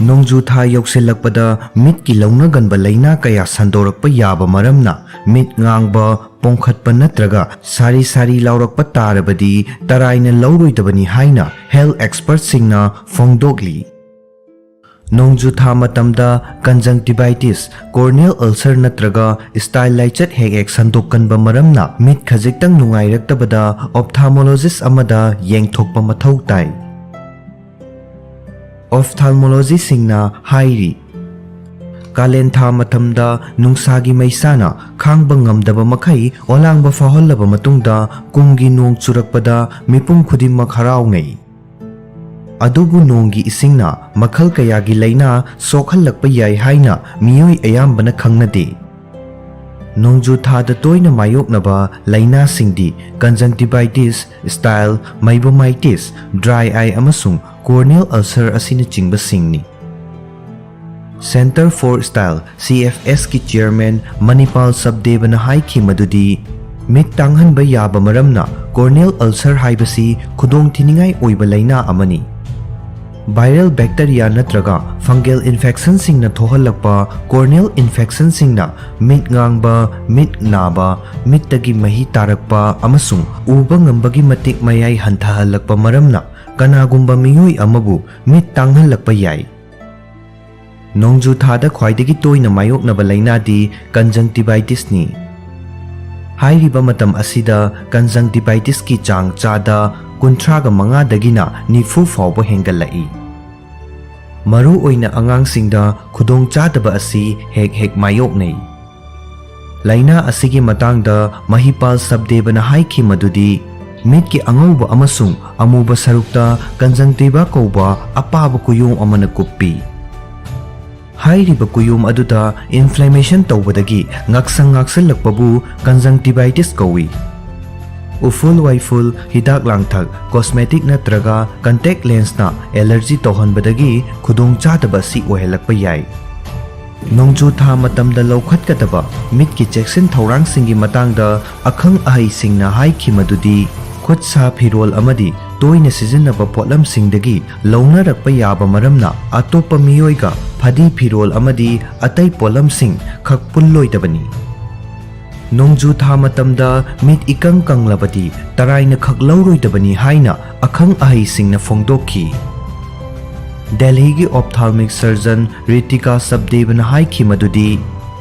ꯅꯣꯡꯖꯨ ꯊꯥ ꯌꯧꯁꯤꯜꯂꯛꯄꯗ ꯃꯤꯠꯀꯤ ꯂꯧꯅꯒꯟꯕ ꯂꯥꯏꯅꯥ ꯀꯌꯥ ꯁꯟꯗꯣꯔꯛꯄ ꯌꯥꯕ ꯃꯔꯝꯅ ꯃꯤꯠ ꯉꯥꯡꯕ, ꯄꯣꯝꯈꯠꯄ ꯅꯠꯇ꯭ꯔꯒ ꯁꯥꯔꯤ ꯁꯥꯔꯤ ꯂꯥꯎꯔꯛꯄ ꯇꯥꯔꯕꯗꯤ ꯇꯔꯥꯏꯅ ꯂꯧꯔꯣꯏꯗꯕꯅꯤ ꯍꯥꯏꯅ health expert ꯁꯤꯡꯅ ꯐꯣꯡꯗꯣꯛꯂꯤ꯫ ꯅꯣꯡꯖꯨ ꯊꯥ ꯃꯇꯝꯗ conjunctivitis, corneal ulcer ꯅꯠꯇ꯭ꯔꯒ style ꯂꯥꯏꯆꯠ ꯍꯦꯛ ꯍꯦꯛ ꯁꯟꯗꯣꯛꯀꯟꯕ ꯃꯔꯝꯅ ꯃꯤꯠ ꯈꯖꯤꯛꯇꯪ ꯅꯨꯡꯉꯥꯏꯔꯛꯇꯕꯗ ophthalmologist ꯑꯃꯗ ꯌꯦꯡꯊꯣꯛꯄ ꯃꯊꯧ ꯇꯥꯏ꯫ Ophthalmologist ꯁꯤꯡꯅ ꯍꯥꯏꯔꯤ, ꯀꯥꯂꯦꯟ ꯊꯥ ꯃꯇꯝꯗ ꯅꯨꯡꯁꯥꯒꯤ ꯃꯩꯁꯥꯅ ꯈꯥꯡꯕ ꯉꯝꯗꯕ ꯃꯈꯩ ꯑꯣꯂꯥꯡꯕ ꯐꯥꯎꯍꯜꯂꯕ ꯃꯇꯨꯡꯗ ꯀꯨꯝꯒꯤ ꯅꯣꯡ ꯆꯨꯔꯛꯄꯗ ꯃꯤꯄꯨꯝ ꯈꯨꯗꯤꯡꯃꯛ ꯍꯔꯥꯎꯅꯩ꯫ ꯑꯗꯨꯕꯨ ꯅꯣꯡꯒꯤ ꯏꯁꯤꯡꯅ ꯃꯈꯜ ꯀꯌꯥꯒꯤ ꯂꯥꯏꯅꯥ ꯁꯣꯛꯍꯜꯂꯛꯄ ꯌꯥꯏ ꯍꯥꯏꯅ ꯃꯤꯑꯣꯏ ꯑꯌꯥꯝꯕꯅ ꯈꯪꯅꯗꯦ꯫ ꯅꯣꯡꯖꯨ ꯊꯥꯗ ꯇꯣꯏꯅ ꯃꯥꯌꯣꯛꯅꯕ ꯂꯥꯏꯅꯥꯁꯤꯡꯗꯤ conjunctivitis, style, meibomitis, dry eye ꯑꯃꯁꯨꯡ corneal ulcer ꯑꯁꯤꯅꯆꯤꯡꯕꯁꯤꯡꯅꯤ꯫ Centre for Style, C F S ꯀꯤ chairman ꯃꯅꯤꯄꯥꯜ ꯁꯕꯗꯦꯕꯅ ꯍꯥꯏꯈꯤ ꯃꯗꯨꯗꯤ, ꯃꯤꯠ ꯇꯥꯡꯍꯟꯕ ꯌꯥꯕ ꯃꯔꯝꯅ corneal ulcer ꯍꯥꯏꯕꯁꯤ ꯈꯨꯗꯣꯡꯊꯤꯅꯤꯡꯉꯥꯏ ꯑꯣꯏꯕ ꯂꯥꯏꯅꯥ ꯑꯃꯅꯤ꯫ Viral bacteria ꯅꯠꯇ꯭ꯔꯒ fungal infectionꯁꯤꯡꯅ ꯊꯣꯛꯍꯜꯂꯛꯄ corneal infectionꯁꯤꯡꯅ ꯃꯤꯠ ꯉꯥꯡꯕ, ꯃꯤꯠ ꯅꯥꯕ, ꯃꯤꯠꯇꯒꯤ ꯃꯍꯤ ꯇꯥꯔꯛꯄ ꯑꯃꯁꯨꯡ ꯎꯕ ꯉꯝꯕꯒꯤ ꯃꯇꯤꯛ ꯃꯌꯥꯏ ꯍꯟꯊꯍꯜꯂꯛꯄ ꯃꯔꯝꯅ ꯀꯅꯥꯒꯨꯝꯕ ꯃꯤꯑꯣꯏ ꯑꯃꯕꯨ ꯃꯤꯠ ꯇꯥꯡꯍꯜꯂꯛꯄ ꯌꯥꯏ꯫ ꯅꯣꯡꯖꯨ ꯊꯥꯗ ꯈ꯭ꯋꯥꯏꯗꯒꯤ ꯇꯣꯏꯅ ꯃꯥꯌꯣꯛꯅꯕ ꯂꯥꯏꯅꯥꯗꯤ conjunctivitisꯅꯤ꯫ ꯍꯥꯏꯔꯤꯕ ꯃꯇꯝ ꯑꯁꯤꯗ conjunctivitisꯀꯤ ꯆꯥꯡ ꯆꯥꯗ ꯀꯨꯟꯊ꯭ꯔꯥꯒ ꯃꯉꯥꯗꯒꯤꯅ ꯅꯤꯐꯨ ꯐꯥꯎꯕ ꯍꯦꯟꯒꯠꯂꯛꯏ꯫ ꯃꯔꯨꯑꯣꯏꯅ ꯑꯉꯥꯡꯁꯤꯡꯗ ꯈꯨꯗꯣꯡꯆꯥꯗꯕ ꯑꯁꯤ ꯍꯦꯛ ꯍꯦꯛ ꯃꯥꯌꯣꯛꯅꯩ꯫ ꯂꯥꯏꯅꯥ ꯑꯁꯤꯒꯤ ꯃꯇꯥꯡꯗ ꯃꯍꯤꯄꯥꯜ ꯁꯕꯗꯦꯕꯅ ꯍꯥꯏꯈꯤ ꯃꯗꯨꯗꯤ, ꯃꯤꯠꯀꯤ ꯑꯉꯧꯕ ꯑꯃꯁꯨꯡ ꯑꯃꯨꯕ ꯁꯔꯨꯛꯇ conjunctiva ꯀꯧꯕ ꯑꯄꯥꯕ ꯀꯨꯌꯣꯝ ꯑꯃꯅ ꯀꯨꯞꯄꯤ꯫ ꯍꯥꯏꯔꯤꯕ ꯀꯨꯌꯣꯝ ꯑꯗꯨꯗ inflammation ꯇꯧꯕꯗꯒꯤ ꯉꯥꯛꯁꯪ ꯉꯥꯛꯁꯜꯂꯛꯄꯕꯨ conjunctivitis ꯀꯧꯏ꯫ ꯎꯐꯨꯜ ꯋꯥꯏꯐꯨꯜ, ꯍꯤꯗꯥꯛ ꯂꯥꯡꯊꯛ, cosmetic ꯅꯠꯇ꯭ꯔꯒ contact lensꯅ allergy ꯇꯧꯍꯟꯕꯗꯒꯤ ꯈꯨꯗꯣꯡꯆꯥꯗꯕ ꯑꯁꯤ ꯑꯣꯏꯍꯜꯂꯛꯄ ꯌꯥꯏ꯫ ꯅꯣꯡꯖꯨ ꯊꯥ ꯃꯇꯝꯗ ꯂꯧꯈꯠꯀꯗꯕ ꯃꯤꯠꯀꯤ ꯆꯦꯛꯁꯤꯟ ꯊꯧꯔꯥꯡꯁꯤꯡꯒꯤ ꯃꯇꯥꯡꯗ ꯑꯈꯪ ꯑꯍꯩꯁꯤꯡꯅ ꯍꯥꯏꯈꯤ ꯃꯗꯨꯗꯤ, ꯈꯨꯠ ꯁꯥ ꯐꯤꯔꯣꯜ ꯑꯃꯗꯤ ꯇꯣꯏꯅ ꯁꯤꯖꯤꯟꯅꯕ ꯄꯣꯠꯂꯝꯁꯤꯡꯗꯒꯤ ꯂꯧꯅꯔꯛꯄ ꯌꯥꯕ ꯃꯔꯝꯅ ꯑꯇꯣꯞꯄ ꯃꯤꯑꯣꯏꯒ ꯐꯗꯤ ꯐꯤꯔꯣꯜ ꯑꯃꯗꯤ ꯑꯇꯩ ꯄꯣꯠꯂꯝꯁꯤꯡ ꯈꯛ ꯄꯨꯜꯂꯣꯏꯗꯕꯅꯤ꯫ ꯅꯣꯡꯖꯨ ꯊꯥ ꯃꯇꯝꯗ ꯃꯤꯠ ꯏꯀꯪ ꯀꯪꯂꯕꯗꯤ ꯇꯔꯥꯏꯅ ꯈꯛ ꯂꯧꯔꯣꯏꯗꯕꯅꯤ ꯍꯥꯏꯅ ꯑꯈꯪ ꯑꯍꯩꯁꯤꯡꯅ ꯐꯣꯡꯗꯣꯛꯈꯤ꯫ ꯗꯦꯜꯍꯤꯒꯤ ophthalmic surgeon ꯔꯤꯇꯤꯀꯥ ꯁꯕꯗꯦꯕꯅ ꯍꯥꯏꯈꯤ ꯃꯗꯨꯗꯤ,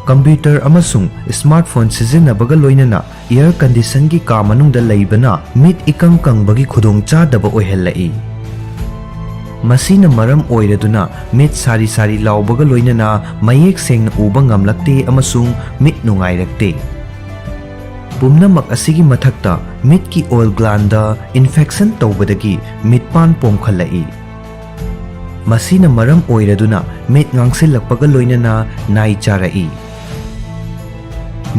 computer ꯑꯃꯁꯨꯡ smartphone ꯁꯤꯖꯤꯟꯅꯕꯒ ꯂꯣꯏꯅꯅ air conditionꯒꯤ ꯀꯥ ꯃꯅꯨꯡꯗ ꯂꯩꯕꯅ ꯃꯤꯠ ꯏꯀꯪ ꯀꯪꯕꯒꯤ ꯈꯨꯗꯣꯡꯆꯥꯗꯕ ꯑꯣꯏꯍꯜꯂꯛꯏ꯫ ꯃꯁꯤꯅ ꯃꯔꯝ ꯑꯣꯏꯔꯗꯨꯅ ꯃꯤꯠ ꯁꯥꯔꯤ ꯁꯥꯔꯤ ꯂꯥꯎꯕꯒ ꯂꯣꯏꯅꯅ ꯃꯌꯦꯛ ꯁꯦꯡꯅ ꯎꯕ ꯉꯝꯂꯛꯇꯦ ꯑꯃꯁꯨꯡ ꯃꯤꯠ ꯅꯨꯡꯉꯥꯏꯔꯛꯇꯦ꯫ ꯄꯨꯝꯅꯃꯛ ꯑꯁꯤꯒꯤ ꯃꯊꯛꯇ, ꯃꯤꯠꯀꯤ ꯑꯣꯏꯜ ꯒ꯭ꯂꯥꯟꯗ infection ꯇꯧꯕꯗꯒꯤ ꯃꯤꯠꯄꯥꯟ ꯄꯣꯝꯈꯠꯂꯛꯏ꯫ ꯃꯁꯤꯅ ꯃꯔꯝ ꯑꯣꯏꯔꯗꯨꯅ ꯃꯤꯠ ꯉꯥꯡꯁꯤꯜꯂꯛꯄꯒ ꯂꯣꯏꯅꯅ ꯅꯥꯏ ꯆꯥꯔꯛꯏ꯫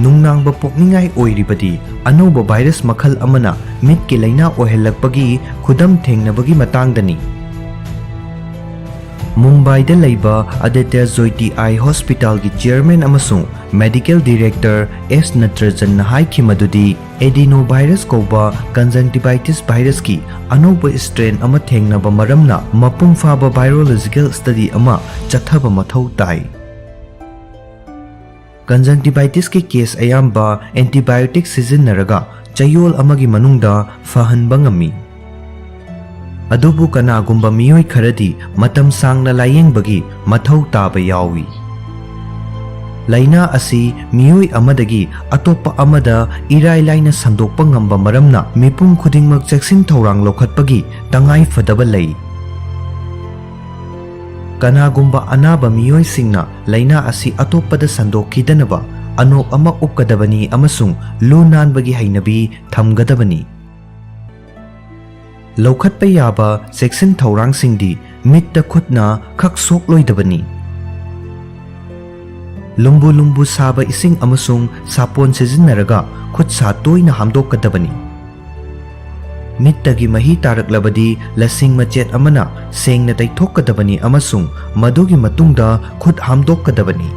ꯅꯨꯡꯅꯥꯡꯕ ꯄꯣꯛꯅꯤꯡꯉꯥꯏ ꯑꯣꯏꯔꯤꯕꯗꯤ ꯑꯅꯧꯕ virus ꯃꯈꯜ ꯑꯃꯅ ꯃꯤꯠꯀꯤ ꯂꯥꯏꯅꯥ ꯑꯣꯏꯍꯜꯂꯛꯄꯒꯤ ꯈꯨꯗꯝ ꯊꯦꯡꯅꯕꯒꯤ ꯃꯇꯥꯡꯗꯅꯤ꯫ ꯃꯨꯝꯕꯥꯏꯗ ꯂꯩꯕ ꯑꯗꯤꯇ꯭ꯌ ꯖ꯭ꯌꯣꯇꯤ ꯑꯥꯏ ꯍꯣꯁꯄꯤꯇꯥꯜꯒꯤ ꯆꯤꯌꯔꯃꯦꯟ ꯑꯃꯁꯨꯡ ꯃꯦꯗꯤꯀꯦꯜ ꯗꯤꯔꯦꯛꯇꯔ ꯑꯦꯁ ꯅꯇ꯭ꯔꯖꯟꯅ ꯍꯥꯏꯈꯤ ꯃꯗꯨꯗꯤ, ꯑꯦꯗꯤꯅꯣꯚꯥꯏꯔꯁ ꯀꯧꯕ ꯀꯟꯖꯪꯇꯤꯚꯥꯏꯇꯤꯁ ꯚꯥꯏꯔꯁꯀꯤ ꯑꯅꯧꯕ ꯁ꯭ꯇ꯭ꯔꯦꯟ ꯑꯃ ꯊꯦꯡꯅꯕ ꯃꯔꯝꯅ ꯃꯄꯨꯡ ꯐꯥꯕ ꯚꯥꯏꯔꯣꯂꯣꯖꯤꯀꯦꯜ ꯁ꯭ꯇꯗꯤ ꯑꯃ ꯆꯠꯊꯕ ꯃꯊꯧ ꯇꯥꯏ꯫ ꯀꯟꯖꯪꯇꯤꯚꯥꯏꯇꯤꯁꯀꯤ ꯀꯦꯁ ꯑꯌꯥꯝꯕ ꯑꯦꯟꯇꯤꯕꯥꯏꯑꯣꯇꯤꯛ ꯁꯤꯖꯤꯟꯅꯔꯒ ꯆꯌꯣꯜ ꯑꯃꯒꯤ ꯃꯅꯨꯡꯗ ꯐꯍꯟꯕ ꯉꯝꯃꯤ꯫ ꯑꯗꯨꯕꯨ ꯀꯅꯥꯒꯨꯝꯕ ꯃꯤꯑꯣꯏ ꯈꯔꯗꯤ ꯃꯇꯝ ꯁꯥꯡꯅ ꯂꯥꯌꯦꯡꯕꯒꯤ ꯃꯊꯧ ꯇꯥꯕ ꯌꯥꯎꯏ꯫ ꯂꯥꯏꯅꯥ ꯑꯁꯤ ꯃꯤꯑꯣꯏ ꯑꯃꯗꯒꯤ ꯑꯇꯣꯞꯄ ꯑꯃꯗ ꯏꯔꯥꯏ ꯂꯥꯏꯅ ꯁꯟꯗꯣꯛꯄ ꯉꯝꯕ ꯃꯔꯝꯅ ꯃꯤꯄꯨꯝ ꯈꯨꯗꯤꯡꯃꯛ ꯆꯦꯛꯁꯤꯟ ꯊꯧꯔꯥꯡ ꯂꯧꯈꯠꯄꯒꯤ ꯇꯉꯥꯏ ꯐꯗꯕ ꯂꯩ꯫ ꯀꯅꯥꯒꯨꯝꯕ ꯑꯅꯥꯕ ꯃꯤꯑꯣꯏꯁꯤꯡꯅ ꯂꯥꯏꯅꯥ ꯑꯁꯤ ꯑꯇꯣꯞꯄꯗ ꯁꯟꯗꯣꯛꯈꯤꯗꯅꯕ ꯑꯅꯣꯞ ꯑꯃ ꯎꯞꯀꯗꯕꯅꯤ ꯑꯃꯁꯨꯡ ꯂꯨ ꯅꯥꯟꯕꯒꯤ ꯍꯩꯅꯕꯤ ꯊꯝꯒꯗꯕꯅꯤ꯫ ꯂꯧꯈꯠꯄ ꯌꯥꯕ ꯆꯦꯛꯁꯤꯟ ꯊꯧꯔꯥꯡꯁꯤꯡꯗꯤ ꯃꯤꯠꯇ ꯈꯨꯠꯅ ꯈꯛ ꯁꯣꯛꯂꯣꯏꯗꯕꯅꯤ꯫ ꯂꯨꯝꯕꯨ ꯂꯨꯝꯕꯨ ꯁꯥꯕ ꯏꯁꯤꯡ ꯑꯃꯁꯨꯡ ꯁꯥꯄꯣꯟ ꯁꯤꯖꯤꯟꯅꯔꯒ ꯈꯨꯠ ꯁꯥ ꯇꯣꯏꯅ ꯍꯥꯝꯗꯣꯛꯀꯗꯕꯅꯤ꯫ ꯃꯤꯠꯇꯒꯤ ꯃꯍꯤ ꯇꯥꯔꯛꯂꯕꯗꯤ ꯂꯁꯤꯡ ꯃꯆꯦꯠ ꯑꯃꯅ ꯁꯦꯡꯅ ꯇꯩꯊꯣꯛꯀꯗꯕꯅꯤ ꯑꯃꯁꯨꯡ ꯃꯗꯨꯒꯤ ꯃꯇꯨꯡꯗ ꯈꯨꯠ ꯍꯥꯝꯗꯣꯛꯀꯗꯕꯅꯤ꯫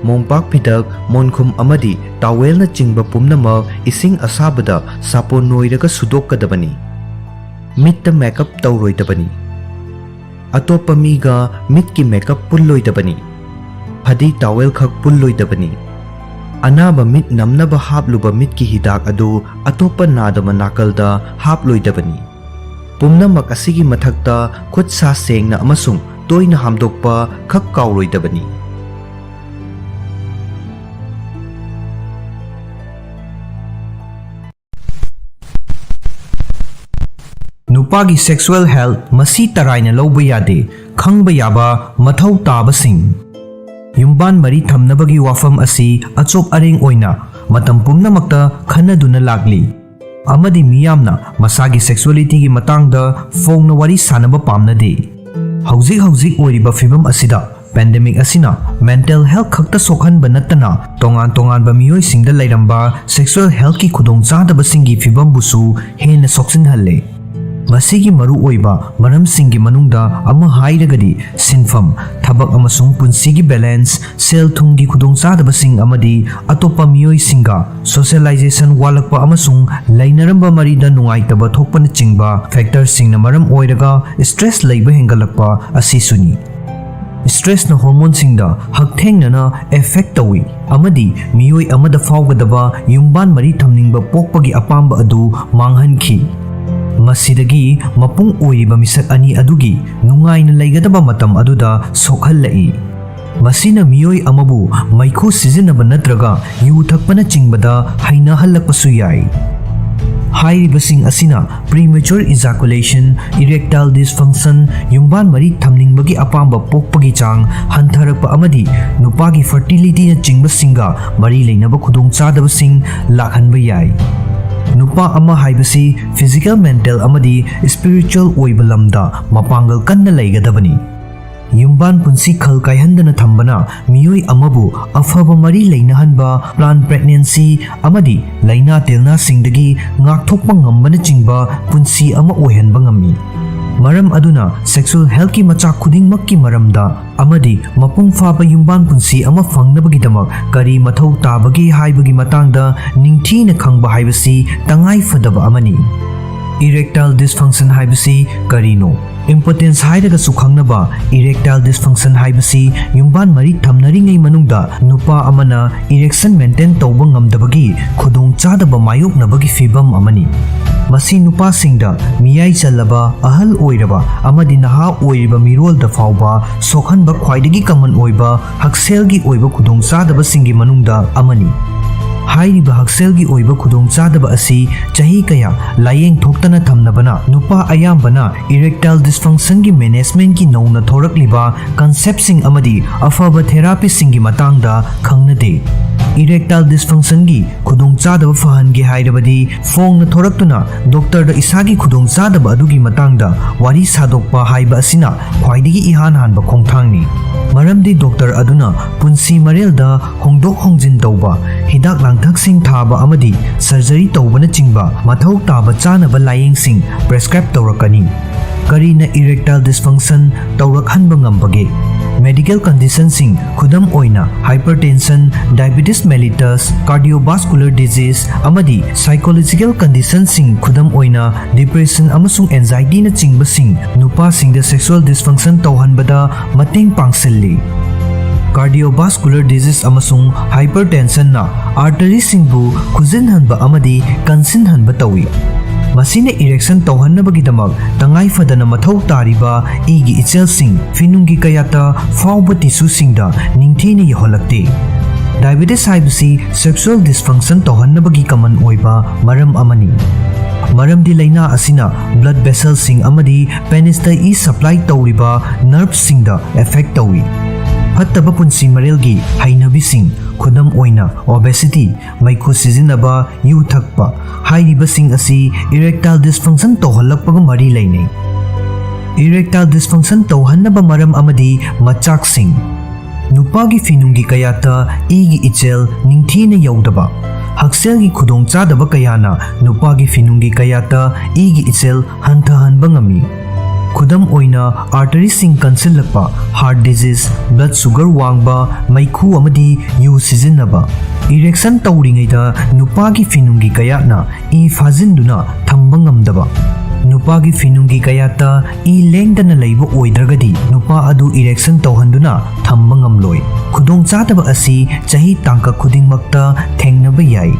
ꯃꯣꯝꯄꯥꯛ ꯐꯤꯗꯛ, ꯃꯣꯟꯈꯨꯝ ꯑꯃꯗꯤ ꯇꯥꯋꯦꯜꯅꯆꯤꯡꯕ ꯄꯨꯝꯅꯃꯛ ꯏꯁꯤꯡ ꯑꯁꯥꯕꯗ ꯁꯥꯄꯣꯟ ꯅꯣꯏꯔꯒ ꯁꯨꯗꯣꯛꯀꯗꯕꯅꯤ꯫ ꯃꯤꯠꯇ ꯃꯦꯀꯞ ꯇꯧꯔꯣꯏꯗꯕꯅꯤ꯫ ꯑꯇꯣꯞꯄ ꯃꯤꯒ ꯃꯤꯠꯀꯤ ꯃꯦꯀꯞ ꯄꯨꯜꯂꯣꯏꯗꯕꯅꯤ꯫ ꯐꯗꯤ ꯇꯥꯋꯦꯜ ꯈꯛ ꯄꯨꯜꯂꯣꯏꯗꯕꯅꯤ꯫ ꯑꯅꯥꯕ ꯃꯤꯠ ꯅꯝꯅꯕ ꯍꯥꯞꯂꯨꯕ ꯃꯤꯠꯀꯤ ꯍꯤꯗꯥꯛ ꯑꯗꯨ ꯑꯇꯣꯞꯄ ꯅꯥꯗꯕ ꯅꯥꯀꯜꯗ ꯍꯥꯞꯂꯣꯏꯗꯕꯅꯤ꯫ ꯄꯨꯝꯅꯃꯛ ꯑꯁꯤꯒꯤ ꯃꯊꯛꯇ ꯈꯨꯠ ꯁꯥ ꯁꯦꯡꯅ ꯑꯃꯁꯨꯡ ꯇꯣꯏꯅ ꯍꯥꯝꯗꯣꯛꯄ ꯈꯛ ꯀꯥꯎꯔꯣꯏꯗꯕꯅꯤ꯫ ꯅꯨꯄꯥꯒꯤ ꯁꯦꯛꯁꯨꯑꯦꯜ ꯍꯦꯜꯊ ꯃꯁꯤ ꯇꯔꯥꯏꯅ ꯂꯧꯕ ꯌꯥꯗꯦ꯫ ꯈꯪꯕ ꯌꯥꯕ ꯃꯊꯧ ꯇꯥꯕꯁꯤꯡ꯫ ꯌꯨꯝꯕꯥꯟ ꯃꯔꯤ ꯊꯝꯅꯕꯒꯤ ꯋꯥꯐꯝ ꯑꯁꯤ ꯑꯆꯣꯞ ꯑꯔꯦꯡ ꯑꯣꯏꯅ ꯃꯇꯝ ꯄꯨꯝꯅꯃꯛꯇ ꯈꯟꯅꯗꯨꯅ ꯂꯥꯛꯂꯤ, ꯑꯃꯗꯤ ꯃꯤꯌꯥꯝꯅ ꯃꯁꯥꯒꯤ ꯁꯦꯛꯁꯨꯑꯦꯂꯤꯇꯤꯒꯤ ꯃꯇꯥꯡꯗ ꯐꯣꯡꯅ ꯋꯥꯔꯤ ꯁꯥꯅꯕ ꯄꯥꯝꯅꯗꯦ꯫ ꯍꯧꯖꯤꯛ ꯍꯧꯖꯤꯛ ꯑꯣꯏꯔꯤꯕ ꯐꯤꯚꯝ ꯑꯁꯤꯗ ꯄꯦꯟꯗꯦꯃꯤꯛ ꯑꯁꯤꯅ ꯃꯦꯟꯇꯦꯜ ꯍꯦꯜꯊ ꯈꯛꯇ ꯁꯣꯛꯍꯟꯕ ꯅꯠꯇꯅ ꯇꯣꯉꯥꯟ ꯇꯣꯉꯥꯟꯕ ꯃꯤꯑꯣꯏꯁꯤꯡꯗ ꯂꯩꯔꯝꯕ ꯁꯦꯛꯁꯨꯑꯦꯜ ꯍꯦꯜꯊꯀꯤ ꯈꯨꯗꯣꯡꯆꯥꯗꯕꯁꯤꯡꯒꯤ ꯐꯤꯚꯝꯕꯨꯁꯨ ꯍꯦꯟꯅ ꯁꯣꯛꯆꯤꯟꯍꯜꯂꯦ꯫ ꯃꯁꯤꯒꯤ ꯃꯔꯨꯑꯣꯏꯕ ꯃꯔꯝꯁꯤꯡꯒꯤ ꯃꯅꯨꯡꯗ ꯑꯃ ꯍꯥꯏꯔꯒꯗꯤ ꯁꯤꯟꯐꯝ, ꯊꯕꯛ ꯑꯃꯁꯨꯡ ꯄꯨꯟꯁꯤꯒꯤ ꯕꯦꯂꯦꯟꯁ, ꯁꯦꯜ ꯊꯨꯝꯒꯤ ꯈꯨꯗꯣꯡꯆꯥꯗꯕꯁꯤꯡ ꯑꯃꯗꯤ ꯑꯇꯣꯞꯄ ꯃꯤꯑꯣꯏꯁꯤꯡꯒ ꯁꯣꯁꯤꯌꯦꯂꯥꯏꯖꯦꯁꯟ ꯋꯥꯠꯂꯛꯄ ꯑꯃꯁꯨꯡ ꯂꯩꯅꯔꯝꯕ ꯃꯔꯤꯗ ꯅꯨꯡꯉꯥꯏꯇꯕ ꯊꯣꯛꯄꯅꯆꯤꯡꯕ ꯐꯦꯛꯇꯔꯁꯤꯡꯅ ꯃꯔꯝ ꯑꯣꯏꯔꯒ ꯁ꯭ꯇ꯭ꯔꯦꯁ ꯂꯩꯕ ꯍꯦꯟꯒꯠꯂꯛꯄ ꯑꯁꯤꯁꯨꯅꯤ꯫ ꯁ꯭ꯇ꯭ꯔꯦꯁꯅ ꯍꯣꯔꯃꯣꯟꯁꯤꯡꯗ ꯍꯛꯊꯦꯡꯅꯅ ꯑꯦꯐꯦꯛ ꯇꯧꯏ ꯑꯃꯗꯤ ꯃꯤꯑꯣꯏ ꯑꯃꯗ ꯐꯥꯎꯒꯗꯕ ꯌꯨꯝꯕꯥꯟ ꯃꯔꯤ ꯊꯝꯅꯤꯡꯕ ꯄꯣꯛꯄꯒꯤ ꯑꯄꯥꯝꯕ ꯑꯗꯨ ꯃꯥꯡꯍꯟꯈꯤ꯫ ꯃꯁꯤꯗꯒꯤ ꯃꯄꯨꯡ ꯑꯣꯏꯔꯤꯕ ꯃꯤꯁꯛ ꯑꯅꯤ ꯑꯗꯨꯒꯤ ꯅꯨꯡꯉꯥꯏꯅ ꯂꯩꯒꯗꯕ ꯃꯇꯝ ꯑꯗꯨꯗ ꯁꯣꯛꯍꯜꯂꯛꯏ꯫ ꯃꯁꯤꯅ ꯃꯤꯑꯣꯏ ꯑꯃꯕꯨ ꯃꯩꯈꯨ ꯁꯤꯖꯤꯟꯅꯕ ꯅꯠꯇ꯭ꯔꯒ ꯌꯨ ꯊꯛꯄꯅꯆꯤꯡꯕꯗ ꯍꯩꯅꯍꯜꯂꯛꯄꯁꯨ ꯌꯥꯏ꯫ ꯍꯥꯏꯔꯤꯕꯁꯤꯡ ꯑꯁꯤꯅ premature ejaculation, erectile dysfunction, ꯌꯨꯝꯕꯥꯟ ꯃꯔꯤ ꯊꯝꯅꯤꯡꯕꯒꯤ ꯑꯄꯥꯝꯕ ꯄꯣꯛꯄꯒꯤ ꯆꯥꯡ ꯍꯟꯊꯔꯛꯄ ꯑꯃꯗꯤ ꯅꯨꯄꯥꯒꯤ ꯐꯔꯇꯤꯂꯤꯇꯤꯅꯆꯤꯡꯕꯁꯤꯡꯒ ꯃꯔꯤ ꯂꯩꯅꯕ ꯈꯨꯗꯣꯡꯆꯥꯗꯕꯁꯤꯡ ꯂꯥꯛꯍꯟꯕ ꯌꯥꯏ꯫ ꯅꯨꯄꯥ ꯑꯃ ꯍꯥꯏꯕꯁꯤ ꯐꯤꯖꯤꯀꯦꯜ, ꯃꯦꯟꯇꯦꯜ ꯑꯃꯗꯤ ꯁ꯭ꯄꯤꯔꯤꯆꯨꯋꯦꯜ ꯑꯣꯏꯕ ꯂꯝꯗ ꯃꯄꯥꯡꯒꯜ ꯀꯟꯅ ꯂꯩꯒꯗꯕꯅꯤ꯫ ꯌꯨꯝꯕꯥꯟ ꯄꯨꯟꯁꯤ ꯈꯜ ꯀꯥꯏꯍꯟꯗꯅ ꯊꯝꯕꯅ ꯃꯤꯑꯣꯏ ꯑꯃꯕꯨ ꯑꯐꯕ ꯃꯔꯤ ꯂꯩꯅꯍꯟꯕ, ꯄ꯭ꯂꯥꯟ ꯄ꯭ꯔꯦꯒꯅꯦꯟꯁꯤ ꯑꯃꯗꯤ ꯂꯥꯏꯅꯥ ꯇꯤꯜꯅꯥꯁꯤꯡꯗꯒꯤ ꯉꯥꯛꯊꯣꯛꯄ ꯉꯝꯕꯅꯆꯤꯡꯕ ꯄꯨꯟꯁꯤ ꯑꯃ ꯑꯣꯏꯍꯟꯕ ꯉꯝꯃꯤ꯫ ꯃꯔꯝ ꯑꯗꯨꯅ ꯁꯦꯛꯁꯨꯑꯦꯜ ꯍꯦꯜꯊꯀꯤ ꯃꯆꯥꯛ ꯈꯨꯗꯤꯡꯃꯛꯀꯤ ꯃꯔꯝꯗ ꯑꯃꯗꯤ ꯃꯄꯨꯡ ꯐꯥꯕ ꯌꯨꯝꯕꯥꯟ ꯄꯨꯟꯁꯤ ꯑꯃ ꯐꯪꯅꯕꯒꯤꯗꯃꯛ ꯀꯔꯤ ꯃꯊꯧ ꯇꯥꯕꯒꯦ ꯍꯥꯏꯕꯒꯤ ꯃꯇꯥꯡꯗ ꯅꯤꯡꯊꯤꯅ ꯈꯪꯕ ꯍꯥꯏꯕꯁꯤ ꯇꯉꯥꯏ ꯐꯗꯕ ꯑꯃꯅꯤ꯫ Erectile dysfunction ꯍꯥꯏꯕꯁꯤ ꯀꯔꯤꯅꯣ? ꯏꯝꯄꯣꯇꯦꯟꯁ ꯍꯥꯏꯔꯒꯁꯨ ꯈꯪꯅꯕ erectile dysfunction ꯍꯥꯏꯕꯁꯤ ꯌꯨꯝꯕꯥꯟ ꯃꯔꯤ ꯊꯝꯅꯔꯤꯉꯩ ꯃꯅꯨꯡꯗ ꯅꯨꯄꯥ ꯑꯃꯅ ꯏꯔꯦꯛꯁꯟ ꯃꯦꯟꯇꯦꯟ ꯇꯧꯕ ꯉꯝꯗꯕꯒꯤ ꯈꯨꯗꯣꯡꯆꯥꯗꯕ ꯃꯥꯌꯣꯛꯅꯕꯒꯤ ꯐꯤꯚꯝ ꯑꯃꯅꯤ꯫ ꯃꯁꯤ ꯅꯨꯄꯥꯁꯤꯡꯗ, ꯃꯤꯌꯥꯏ ꯆꯜꯂꯕ, ꯑꯍꯜ ꯑꯣꯏꯔꯕ ꯑꯃꯗꯤ ꯅꯍꯥ ꯑꯣꯏꯔꯤꯕ ꯃꯤꯔꯣꯜꯗ ꯐꯥꯎꯕ ꯁꯣꯛꯍꯟꯕ ꯈ꯭ꯋꯥꯏꯗꯒꯤ ꯀꯃꯟ ꯑꯣꯏꯕ ꯍꯛꯁꯦꯜꯒꯤ ꯑꯣꯏꯕ ꯈꯨꯗꯣꯡꯆꯥꯗꯕꯁꯤꯡꯒꯤ ꯃꯅꯨꯡꯗ ꯑꯃꯅꯤ꯫ ꯍꯥꯏꯔꯤꯕ ꯍꯛꯁꯦꯜꯒꯤ ꯑꯣꯏꯕ ꯈꯨꯗꯣꯡꯆꯥꯗꯕ ꯑꯁꯤ ꯆꯍꯤ ꯀꯌꯥ ꯂꯥꯌꯦꯡ ꯊꯣꯛꯇꯅ ꯊꯝꯅꯕꯅ ꯅꯨꯄꯥ ꯑꯌꯥꯝꯕꯅ erectile dysfunctionꯒꯤ ꯃꯦꯅꯦꯖꯃꯦꯟꯠꯀꯤ ꯅꯧꯅ ꯊꯣꯔꯛꯂꯤꯕ ꯀꯟꯁꯦꯞꯁꯤꯡ ꯑꯃꯗꯤ ꯑꯐꯕ ꯊꯦꯔꯥꯄꯤꯁꯤꯡꯒꯤ ꯃꯇꯥꯡꯗ ꯈꯪꯅꯗꯦ꯫ Erectile dysfunctionꯒꯤ ꯈꯨꯗꯣꯡꯆꯥꯗꯕ ꯐꯍꯟꯒꯦ ꯍꯥꯏꯔꯕꯗꯤ ꯐꯣꯡꯅ ꯊꯣꯔꯛꯇꯨꯅ ꯗꯣꯛꯇꯔꯗ ꯏꯁꯥꯒꯤ ꯈꯨꯗꯣꯡꯆꯥꯗꯕ ꯑꯗꯨꯒꯤ ꯃꯇꯥꯡꯗ ꯋꯥꯔꯤ ꯁꯥꯗꯣꯛꯄ ꯍꯥꯏꯕ ꯑꯁꯤꯅ ꯈ꯭ꯋꯥꯏꯗꯒꯤ ꯏꯍꯥꯟ ꯍꯥꯟꯕ ꯈꯣꯡꯊꯥꯡꯅꯤ꯫ ꯃꯔꯝ ꯃꯔꯝꯗꯤ ꯗꯣꯛꯇꯔ ꯑꯗꯨꯅ ꯄꯨꯟꯁꯤ ꯃꯔꯦꯜꯗ ꯍꯣꯡꯗꯣꯛ ꯍꯣꯡꯖꯤꯟ ꯇꯧꯕ, ꯍꯤꯗꯥꯛ ꯂꯥꯡꯊꯛꯁꯤꯡ ꯊꯥꯕ ꯑꯃꯗꯤ ꯁꯔꯖꯔꯤ ꯇꯧꯕꯅꯆꯤꯡꯕ ꯃꯊꯧ ꯇꯥꯕ ꯆꯥꯅꯕ ꯂꯥꯌꯦꯡꯁꯤꯡ ꯄ꯭ꯔꯦꯁꯀ꯭ꯔꯥꯏꯕ ꯇꯧꯔꯛꯀꯅꯤ꯫ ꯀꯔꯤꯅ ꯏꯔꯦꯛꯇꯥꯏꯜ ꯗꯤꯁꯐꯪꯁꯟ ꯇꯧꯔꯛꯍꯟꯕ ꯉꯝꯕꯒꯦ? ꯃꯦꯗꯤꯀꯦꯜ ꯀꯟꯗꯤꯁꯟꯁꯤꯡ, ꯈꯨꯗꯝ ꯑꯣꯏꯅ hypertension, diabetes mellitus, cardiovascular disease, ꯑꯃꯗꯤ psychological ꯀꯟꯗꯤꯁꯟꯁꯤꯡ, ꯈꯨꯗꯝ ꯑꯣꯏꯅ depression ꯑꯃꯁꯨꯡ anxietyꯅꯆꯤꯡꯕꯁꯤꯡ, ꯅꯨꯄꯥꯁꯤꯡꯗ sexual dysfunction ꯇꯧꯍꯟꯕꯗ ꯃꯇꯦꯡ ꯄꯥꯡꯁꯤꯜꯂꯤ꯫ Cardiovascular disease ꯑꯃꯁꯨꯡ hypertensionꯅ arteryꯁꯤꯡꯕꯨ ꯈꯨꯖꯤꯟꯍꯟꯕ ꯑꯃꯗꯤ ꯀꯟꯁꯤꯟꯍꯟꯕ ꯇꯧꯏ꯫ ꯃꯁꯤꯅ erection ꯇꯧꯍꯟꯅꯕꯒꯤꯗꯃꯛ ꯇꯉꯥꯏ ꯐꯗꯅ ꯃꯊꯧ ꯇꯥꯔꯤꯕ ꯏꯒꯤ ꯏꯆꯦꯜꯁꯤꯡ ꯐꯤꯅꯨꯡꯒꯤ ꯀꯌꯥꯠꯇ ꯐꯥꯎꯕ tissueꯁꯤꯡꯗ ꯅꯤꯡꯊꯤꯅ ꯌꯧꯍꯜꯂꯛꯇꯦ꯫ Diabetes ꯍꯥꯏꯕꯁꯤ sexual dysfunction ꯇꯧꯍꯟꯅꯕꯒꯤ common ꯑꯣꯏꯕ ꯃꯔꯝ ꯑꯃꯅꯤ꯫ ꯃꯔꯝꯗꯤ ꯂꯥꯏꯅꯥ ꯑꯁꯤꯅ blood vesselꯁꯤꯡ ꯑꯃꯗꯤ penisꯇ ꯏ supply ꯇꯧꯔꯤꯕ nerveꯁꯤꯡꯗ affect ꯇꯧꯏ꯫ ꯐꯠꯇꯕ ꯄꯨꯟꯁꯤ ꯃꯔꯦꯜꯒꯤ ꯍꯩꯅꯕꯤꯁꯤꯡ, ꯈꯨꯗꯝ ꯑꯣꯏꯅ obesity, ꯃꯩꯈꯨ ꯁꯤꯖꯤꯟꯅꯕ, ꯌꯨ ꯊꯛꯄ, ꯍꯥꯏꯔꯤꯕꯁꯤꯡ ꯑꯁꯤ erectile dysfunction ꯇꯧꯍꯜꯂꯛꯄꯒ ꯃꯔꯤ ꯂꯩꯅꯩ꯫ Erectile dysfunction ꯇꯧꯍꯟꯅꯕ ꯃꯔꯝ ꯑꯃꯗꯤ ꯃꯆꯥꯛꯁꯤꯡ꯫ ꯅꯨꯄꯥꯒꯤ ꯐꯤꯅꯨꯡꯒꯤ ꯀꯌꯥꯠꯇ ꯏꯒꯤ ꯏꯆꯦꯜ ꯅꯤꯡꯊꯤꯅ ꯌꯧꯗꯕ꯫ ꯍꯛꯁꯦꯜꯒꯤ ꯈꯨꯗꯣꯡꯆꯥꯗꯕ ꯀꯌꯥꯅ ꯅꯨꯄꯥꯒꯤ ꯐꯤꯅꯨꯡꯒꯤ ꯀꯌꯥꯠꯇ ꯏꯒꯤ ꯏꯆꯦꯜ ꯍꯟꯊꯍꯟꯕ ꯉꯝꯃꯤ꯫ ꯈꯨꯗꯝ ꯑꯣꯏꯅ, arteryꯁꯤꯡ ꯀꯟꯁꯤꯜꯂꯛꯄ, heart disease, blood sugar ꯋꯥꯡꯕ, ꯃꯩꯈꯨ ꯑꯃꯗꯤ ꯌꯨ ꯁꯤꯖꯤꯟꯅꯕ꯫ Erection ꯇꯧꯔꯤꯉꯩꯗ ꯅꯨꯄꯥꯒꯤ ꯐꯤꯅꯨꯡꯒꯤ ꯀꯌꯥꯠꯅ ꯏ ꯐꯥꯖꯤꯟꯗꯨꯅ ꯊꯝꯕ ꯉꯝꯗꯕ꯫ ꯅꯨꯄꯥꯒꯤ ꯐꯤꯅꯨꯡꯒꯤ ꯀꯌꯥꯠꯇ ꯏ ꯂꯦꯡꯗꯅ ꯂꯩꯕ ꯑꯣꯏꯗ꯭ꯔꯒꯗꯤ ꯅꯨꯄꯥ ꯑꯗꯨ erection ꯇꯧꯍꯟꯗꯨꯅ ꯊꯝꯕ ꯉꯝꯂꯣꯏ꯫ ꯈꯨꯗꯣꯡꯆꯥꯗꯕ ꯑꯁꯤ ꯆꯍꯤ ꯇꯥꯡꯀꯛ ꯈꯨꯗꯤꯡꯃꯛꯇ ꯊꯦꯡꯅꯕ ꯌꯥꯏ꯫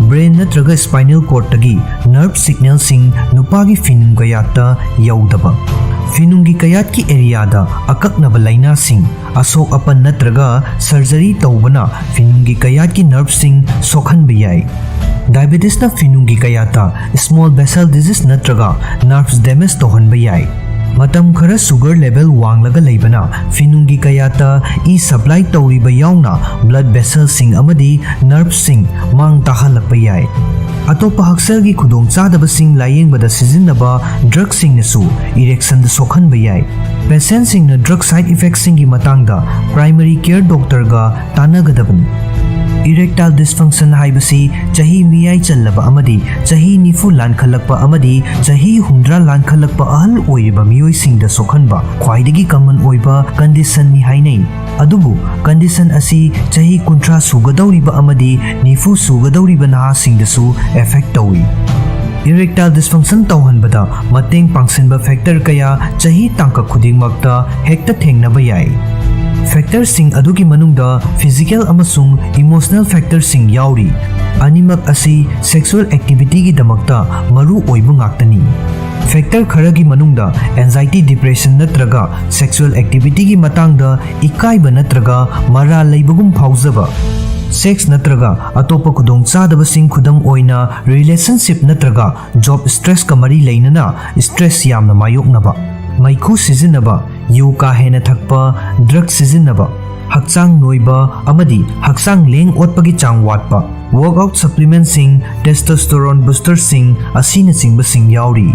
Brain ꯅꯠꯇ꯭ꯔꯒ spinal cordꯇꯒꯤ nerve signalꯁꯤꯡ ꯅꯨꯄꯥꯒꯤ ꯐꯤꯅꯨꯡ ꯀꯌꯥꯠꯇ ꯌꯧꯗꯕ꯫ ꯐꯤꯅꯨꯡꯒꯤ ꯀꯌꯥꯠꯀꯤ areaꯗ ꯑꯀꯛꯅꯕ ꯂꯥꯏꯅꯥꯁꯤꯡ, ꯑꯁꯣꯛ ꯑꯄꯟ ꯅꯠꯇ꯭ꯔꯒ surgery ꯇꯧꯕꯅ ꯐꯤꯅꯨꯡꯒꯤ ꯀꯌꯥꯠꯀꯤ nerveꯁꯤꯡ ꯁꯣꯛꯍꯟꯕ ꯌꯥꯏ꯫ Diabetesꯅ ꯐꯤꯅꯨꯡꯒꯤ ꯀꯌꯥꯠꯇ small vessel disease ꯅꯠꯇ꯭ꯔꯒ nerves damage ꯇꯧꯍꯟꯕ ꯌꯥꯏ꯫ ꯃꯇꯝ ꯈꯔ sugar level ꯋꯥꯡꯂꯒ ꯂꯩꯕꯅ ꯐꯤꯅꯨꯡꯒꯤ ꯀꯌꯥꯠꯇ ꯏ supply ꯇꯧꯔꯤꯕ ꯌꯥꯎꯅ blood vesselꯁꯤꯡ ꯑꯃꯗꯤ nerveꯁꯤꯡ ꯃꯥꯡ ꯇꯥꯍꯜꯂꯛꯄ ꯌꯥꯏ꯫ ꯑꯇꯣꯞꯄ ꯍꯛꯁꯦꯜꯒꯤ ꯈꯨꯗꯣꯡꯆꯥꯗꯕꯁꯤꯡ ꯂꯥꯌꯦꯡꯕꯗ ꯁꯤꯖꯤꯟꯅꯕ ꯗ꯭ꯔꯒꯁꯤꯡꯅꯁꯨ ꯏꯔꯦꯛꯁꯟꯗ ꯁꯣꯛꯍꯟꯕ ꯌꯥꯏ꯫ ꯄꯦꯁꯦꯟꯁꯤꯡꯅ ꯗ꯭ꯔꯒ ꯁꯥꯏꯗ ꯏꯐꯦꯛꯁꯤꯡꯒꯤ ꯃꯇꯥꯡꯗ ꯄ꯭ꯔꯥꯏꯃꯔꯤ ꯀꯦꯌꯔ ꯗꯣꯛꯇꯔꯒ ꯇꯥꯟꯅꯒꯗꯕꯅꯤ꯫ ꯏꯔꯦꯛꯇꯥꯏꯜ ꯗꯤꯁꯐꯪꯁꯟ ꯍꯥꯏꯕꯁꯤ ꯆꯍꯤ ꯃꯤꯌꯥꯏ ꯆꯜꯂꯕ ꯑꯃꯗꯤ ꯆꯍꯤ ꯅꯤꯐꯨ ꯂꯥꯟꯈꯠꯂꯛꯄ ꯑꯃꯗꯤ ꯆꯍꯤ ꯍꯨꯝꯗ꯭ꯔꯥ ꯂꯥꯟꯈꯠꯂꯛꯄ ꯑꯍꯜ ꯑꯣꯏꯔꯤꯕ ꯃꯤꯑꯣꯏꯁꯤꯡꯗ ꯁꯣꯛꯍꯟꯕ ꯈ꯭ꯋꯥꯏꯗꯒꯤ ꯀꯃꯟ ꯑꯣꯏꯕ ꯀꯟꯗꯤꯁꯟꯅꯤ ꯍꯥꯏꯅꯩ꯫ ꯑꯗꯨꯕꯨ ꯀꯟꯗꯤꯁꯟ ꯑꯁꯤ ꯆꯍꯤ ꯀꯨꯟꯊ꯭ꯔꯥ ꯁꯨꯒꯗꯧꯔꯤꯕ ꯑꯃꯗꯤ ꯅꯤꯐꯨ ꯁꯨꯒꯗꯧꯔꯤꯕ ꯅꯍꯥꯁꯤꯡꯗꯁꯨ ꯑꯦꯐꯦꯛ ꯇꯧꯏ꯫ ꯏꯔꯦꯛꯇꯥꯏꯜ ꯗꯤꯁꯐꯪꯁꯟ ꯇꯧꯍꯟꯕꯗ ꯃꯇꯦꯡ ꯄꯥꯡꯁꯤꯟꯕ ꯐꯦꯛꯇꯔ ꯀꯌꯥ ꯆꯍꯤ ꯇꯥꯡꯀꯛ ꯈꯨꯗꯤꯡꯃꯛꯇ ꯍꯦꯛꯇ ꯊꯦꯡꯅꯕ ꯌꯥꯏ꯫ ꯐꯦꯛꯇꯔꯁꯤꯡ ꯑꯗꯨꯒꯤ ꯃꯅꯨꯡꯗ ꯐꯤꯖꯤꯀꯦꯜ ꯑꯃꯁꯨꯡ ꯏꯃꯣꯁꯅꯦꯜ ꯐꯦꯛꯇꯔꯁꯤꯡ ꯌꯥꯎꯔꯤ꯫ ꯑꯅꯤꯃꯛ ꯑꯁꯤ ꯁꯦꯛꯁꯨꯑꯦꯜ ꯑꯦꯛꯇꯤꯚꯤꯇꯤꯒꯤꯗꯃꯛꯇ ꯃꯔꯨ ꯑꯣꯏꯕ ꯉꯥꯛꯇꯅꯤ꯫ ꯐꯦꯛꯇꯔ ꯈꯔꯒꯤ ꯃꯅꯨꯡꯗ ꯑꯦꯟꯖꯥꯏꯇꯤ, ꯗꯤꯄ꯭ꯔꯦꯁꯟ ꯅꯠꯇ꯭ꯔꯒ ꯁꯦꯛꯁꯨꯑꯦꯜ ꯑꯦꯛꯇꯤꯚꯤꯇꯤꯒꯤ ꯃꯇꯥꯡꯗ ꯏꯀꯥꯏꯕ ꯅꯠꯇ꯭ꯔꯒ ꯃꯔꯥꯜ ꯂꯩꯕꯒꯨꯝ ꯐꯥꯎꯖꯕ, ꯁꯦꯛꯁ ꯅꯠꯇ꯭ꯔꯒ ꯑꯇꯣꯞꯄ ꯈꯨꯗꯣꯡꯆꯥꯗꯕꯁꯤꯡ, ꯈꯨꯗꯝ ꯑꯣꯏꯅ ꯔꯤꯂꯦꯁꯟꯁꯤꯞ ꯅꯠꯇ꯭ꯔꯒ ꯖꯣꯕ ꯁ꯭ꯇ꯭ꯔꯦꯁꯀ ꯃꯔꯤ ꯂꯩꯅꯅ ꯁ꯭ꯇ꯭ꯔꯦꯁ ꯌꯥꯝꯅ ꯃꯥꯌꯣꯛꯅꯕ, ꯃꯩꯈꯨ ꯁꯤꯖꯤꯟꯅꯕ, ꯌꯨ ꯀꯥ ꯍꯦꯟꯅ ꯊꯛꯄ, ꯗ꯭ꯔꯒ ꯁꯤꯖꯤꯟꯅꯕ, ꯍꯛꯆꯥꯡ ꯅꯣꯏꯕ ꯑꯃꯗꯤ ꯍꯛꯆꯥꯡ ꯂꯦꯡ ꯑꯣꯠꯄꯒꯤ ꯆꯥꯡ ꯋꯥꯠꯄ, ꯋꯥꯔꯛꯑꯥꯎꯠ ꯁꯄ꯭ꯂꯤꯃꯦꯟꯠꯁꯤꯡ, ꯇꯦꯁꯇꯣꯁꯇꯦꯔꯣꯟ ꯕꯨꯁꯇꯔꯁꯤꯡ ꯑꯁꯤꯅꯆꯤꯡꯕꯁꯤꯡ ꯌꯥꯎꯔꯤ꯫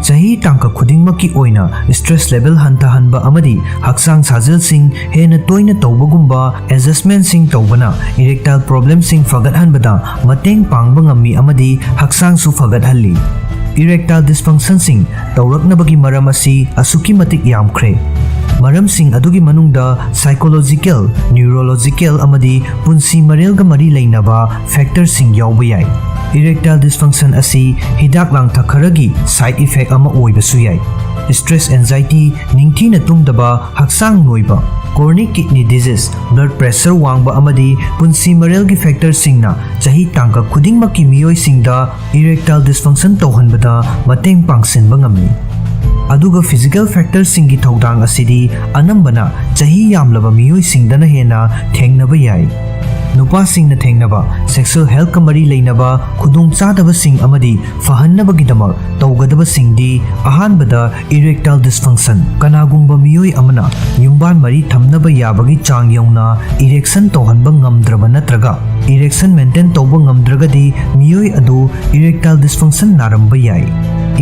ꯆꯍꯤ ꯇꯥꯡꯀꯛ ꯈꯨꯗꯤꯡꯃꯛꯀꯤ ꯑꯣꯏꯅ ꯁ꯭ꯇ꯭ꯔꯦꯁ ꯂꯦꯚꯦꯜ ꯍꯟꯊꯍꯟꯕ ꯑꯃꯗꯤ ꯍꯛꯆꯥꯡ ꯁꯥꯖꯦꯜꯁꯤꯡ ꯍꯦꯟꯅ ꯇꯣꯏꯅ ꯇꯧꯕꯒꯨꯝꯕ ꯑꯦꯗꯖꯁ꯭ꯇꯃꯦꯟꯠꯁꯤꯡ ꯇꯧꯕꯅ ꯏꯔꯦꯛꯇꯥꯏꯜ ꯄ꯭ꯔꯣꯕ꯭ꯂꯦꯝꯁꯤꯡ ꯐꯒꯠꯍꯟꯕꯗ ꯃꯇꯦꯡ ꯄꯥꯡꯕ ꯉꯝꯃꯤ ꯑꯃꯗꯤ ꯍꯛꯆꯥꯡꯁꯨ ꯐꯒꯠꯍꯜꯂꯤ꯫ ꯏꯔꯦꯛꯇꯥꯏꯜ ꯗꯤꯁꯐꯪꯁꯟꯁꯤꯡ ꯇꯧꯔꯛꯅꯕꯒꯤ ꯃꯔꯝ ꯑꯁꯤ ꯑꯁꯨꯛꯀꯤ ꯃꯇꯤꯛ ꯌꯥꯝꯈ꯭ꯔꯦ꯫ ꯃꯔꯝꯁꯤꯡ ꯑꯗꯨꯒꯤ ꯃꯅꯨꯡꯗ ꯁꯥꯏꯀꯣꯂꯣꯖꯤꯀꯦꯜ, ꯅ꯭ꯌꯨꯔꯣꯂꯣꯖꯤꯀꯦꯜ ꯑꯃꯗꯤ ꯄꯨꯟꯁꯤ ꯃꯔꯦꯜꯒ ꯃꯔꯤ ꯂꯩꯅꯕ ꯐꯦꯛꯇꯔꯁꯤꯡ ꯌꯥꯎꯕ ꯌꯥꯏ꯫ ꯏꯔꯦꯛꯇꯥꯏꯜ ꯗꯤꯁꯐꯪꯁꯟ ꯑꯁꯤ ꯍꯤꯗꯥꯛ ꯂꯥꯡꯊꯛ ꯈꯔꯒꯤ ꯁꯥꯏꯗ ꯏꯐꯦꯛ ꯑꯃ ꯑꯣꯏꯕꯁꯨ ꯌꯥꯏ꯫ ꯁ꯭ꯇ꯭ꯔꯦꯁ, ꯑꯦꯟꯖꯥꯏꯇꯤ, ꯅꯤꯡꯊꯤꯅ ꯇꯨꯝꯗꯕ, ꯍꯛꯆꯥꯡ ꯅꯣꯏꯕ, chronic kidney disease, blood pressure ꯋꯥꯡꯕ ꯑꯃꯗꯤ ꯄꯨꯟꯁꯤ ꯃꯔꯦꯜꯒꯤ ꯐꯦꯛꯇꯔꯁꯤꯡꯅ ꯆꯍꯤ ꯇꯥꯡꯀꯛ ꯈꯨꯗꯤꯡꯃꯛꯀꯤ ꯃꯤꯑꯣꯏꯁꯤꯡꯗ ꯏꯔꯦꯛꯇꯥꯏꯜ ꯗꯤꯁꯐꯪꯁꯟ ꯇꯧꯍꯟꯕꯗ ꯃꯇꯦꯡ ꯄꯥꯡꯁꯤꯟꯕ ꯉꯝꯃꯤ꯫ ꯑꯗꯨꯒ ꯐꯤꯖꯤꯀꯦꯜ ꯐꯦꯛꯇꯔꯁꯤꯡꯒꯤ ꯊꯧꯗꯥꯡ ꯑꯁꯤꯗꯤ ꯑꯅꯝꯕꯅ ꯆꯍꯤ ꯌꯥꯝꯂꯕ ꯃꯤꯑꯣꯏꯁꯤꯡꯗꯅ ꯍꯦꯟꯅ ꯊꯦꯡꯅꯕ ꯌꯥꯏ꯫ ꯅꯨꯄꯥꯁꯤꯡꯅ ꯊꯦꯡꯅꯕ sexual healthꯀ ꯃꯔꯤ ꯂꯩꯅꯕ ꯈꯨꯗꯣꯡꯆꯥꯗꯕꯁꯤꯡ ꯑꯃꯗꯤ ꯐꯍꯟꯅꯕꯒꯤꯗꯃꯛ ꯇꯧꯒꯗꯕꯁꯤꯡꯗꯤ, ꯑꯍꯥꯟꯕꯗ, erectile dysfunction꯫ ꯀꯅꯥꯒꯨꯝꯕ ꯃꯤꯑꯣꯏ ꯑꯃꯅ ꯌꯨꯝꯕꯥꯟ ꯃꯔꯤ ꯊꯝꯅꯕ ꯌꯥꯕꯒꯤ ꯆꯥꯡ ꯌꯧꯅ erection ꯇꯧꯍꯟꯕ ꯉꯝꯗ꯭ꯔꯕ ꯅꯠꯇ꯭ꯔꯒ erection maintain ꯇꯧꯕ ꯉꯝꯗ꯭ꯔꯒꯗꯤ, ꯃꯤꯑꯣꯏ ꯑꯗꯨ erectile dysfunction ꯅꯥꯔꯝꯕ ꯌꯥꯏ꯫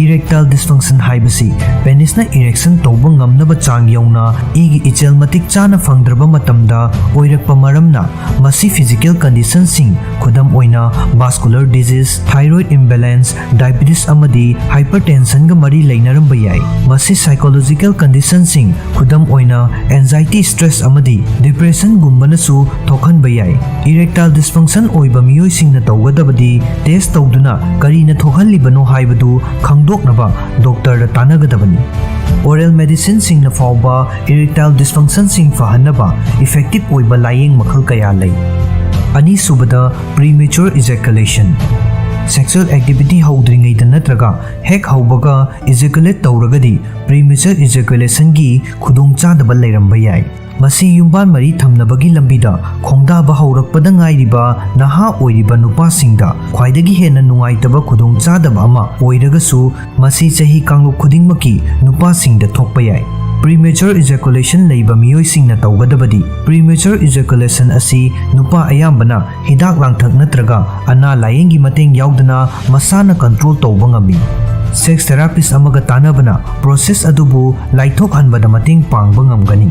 Erectile dysfunction ꯍꯥꯏꯕꯁꯤ penisꯅ erection ꯇꯧꯕ ꯉꯝꯅꯕ ꯆꯥꯡ ꯌꯧꯅ ꯏꯒꯤ ꯏꯆꯦꯜ ꯃꯇꯤꯛ ꯆꯥꯅ ꯐꯪꯗ꯭ꯔꯕ ꯃꯇꯝꯗ ꯑꯣꯏꯔꯛꯄ ꯃꯔꯝꯅ, ꯃꯁꯤ physical conditionꯁꯤꯡ, ꯈꯨꯗꯝ ꯑꯣꯏꯅ vascular disease, thyroid imbalance, diabetes ꯑꯃꯗꯤ hypertensionꯒ ꯃꯔꯤ ꯂꯩꯅꯔꯝꯕ ꯌꯥꯏ꯫ ꯃꯁꯤ psychological conditionꯁꯤꯡ, ꯈꯨꯗꯝ ꯑꯣꯏꯅ anxiety, stress ꯑꯃꯗꯤ depressionꯒꯨꯝꯕꯅꯁꯨ ꯊꯣꯛꯍꯟꯕ ꯌꯥꯏ꯫ Erectile dysfunction ꯑꯣꯏꯕ ꯃꯤꯑꯣꯏꯁꯤꯡꯅ ꯇꯧꯒꯗꯕꯗꯤ test ꯇꯧꯗꯨꯅ ꯀꯔꯤꯅ ꯊꯣꯛꯍꯜꯂꯤꯕꯅꯣ ꯍꯥꯏꯕꯗꯨ ꯈꯪꯗꯣꯛꯅꯕ doctorꯗ ꯇꯥꯟꯅꯒꯗꯕꯅꯤ꯫ Oral medicineꯁꯤꯡꯅ ꯐꯥꯎꯕ erectile dysfunctionꯁꯤꯡ ꯐꯍꯟꯅꯕ effective ꯑꯣꯏꯕ ꯂꯥꯌꯦꯡ ꯃꯈꯜ ꯀꯌꯥ ꯂꯩ꯫ ꯑꯅꯤꯁꯨꯕꯗ, premature ejaculation꯫ Sexual activity ꯍꯧꯗ꯭ꯔꯤꯉꯩꯗ ꯅꯠꯇ꯭ꯔꯒ ꯍꯦꯛ ꯍꯧꯕꯒ ejaculate ꯇꯧꯔꯒꯗꯤ premature ejaculationꯒꯤ ꯈꯨꯗꯣꯡꯆꯥꯗꯕ ꯂꯩꯔꯝꯕ ꯌꯥꯏ꯫ ꯃꯁꯤ ꯌꯨꯝꯕꯥꯟ ꯃꯔꯤ ꯊꯝꯅꯕꯒꯤ ꯂꯝꯕꯤꯗ ꯈꯣꯡꯗꯥꯕ ꯍꯧꯔꯛꯄꯗ ꯉꯥꯏꯔꯤꯕ ꯅꯍꯥ ꯑꯣꯏꯔꯤꯕ ꯅꯨꯄꯥꯁꯤꯡꯗ ꯈ꯭ꯋꯥꯏꯗꯒꯤ ꯍꯦꯟꯅ ꯅꯨꯡꯉꯥꯏꯇꯕ ꯈꯨꯗꯣꯡꯆꯥꯗꯕ ꯑꯃ ꯑꯣꯏꯔꯒꯁꯨ, ꯃꯁꯤ ꯆꯍꯤ ꯀꯥꯡꯂꯨꯞ ꯈꯨꯗꯤꯡꯃꯛꯀꯤ ꯅꯨꯄꯥꯁꯤꯡꯗ ꯊꯣꯛꯄ ꯌꯥꯏ꯫ Premature ejaculation ꯂꯩꯕ ꯃꯤꯑꯣꯏꯁꯤꯡꯅ ꯇꯧꯒꯗꯕꯗꯤ, premature ejaculation ꯑꯁꯤ ꯅꯨꯄꯥ ꯑꯌꯥꯝꯕꯅ ꯍꯤꯗꯥꯛ ꯂꯥꯡꯊꯛ ꯅꯠꯇ꯭ꯔꯒ ꯑꯅꯥ ꯂꯥꯌꯦꯡꯒꯤ ꯃꯇꯦꯡ ꯌꯥꯎꯗꯅ ꯃꯁꯥꯅ control ꯇꯧꯕ ꯉꯝꯃꯤ꯫ Sex therapist ꯑꯃꯒ ꯇꯥꯟꯅꯕꯅ process ꯑꯗꯨꯕꯨ ꯂꯥꯏꯊꯣꯛꯍꯟꯕꯗ ꯃꯇꯦꯡ ꯄꯥꯡꯕ ꯉꯝꯒꯅꯤ꯫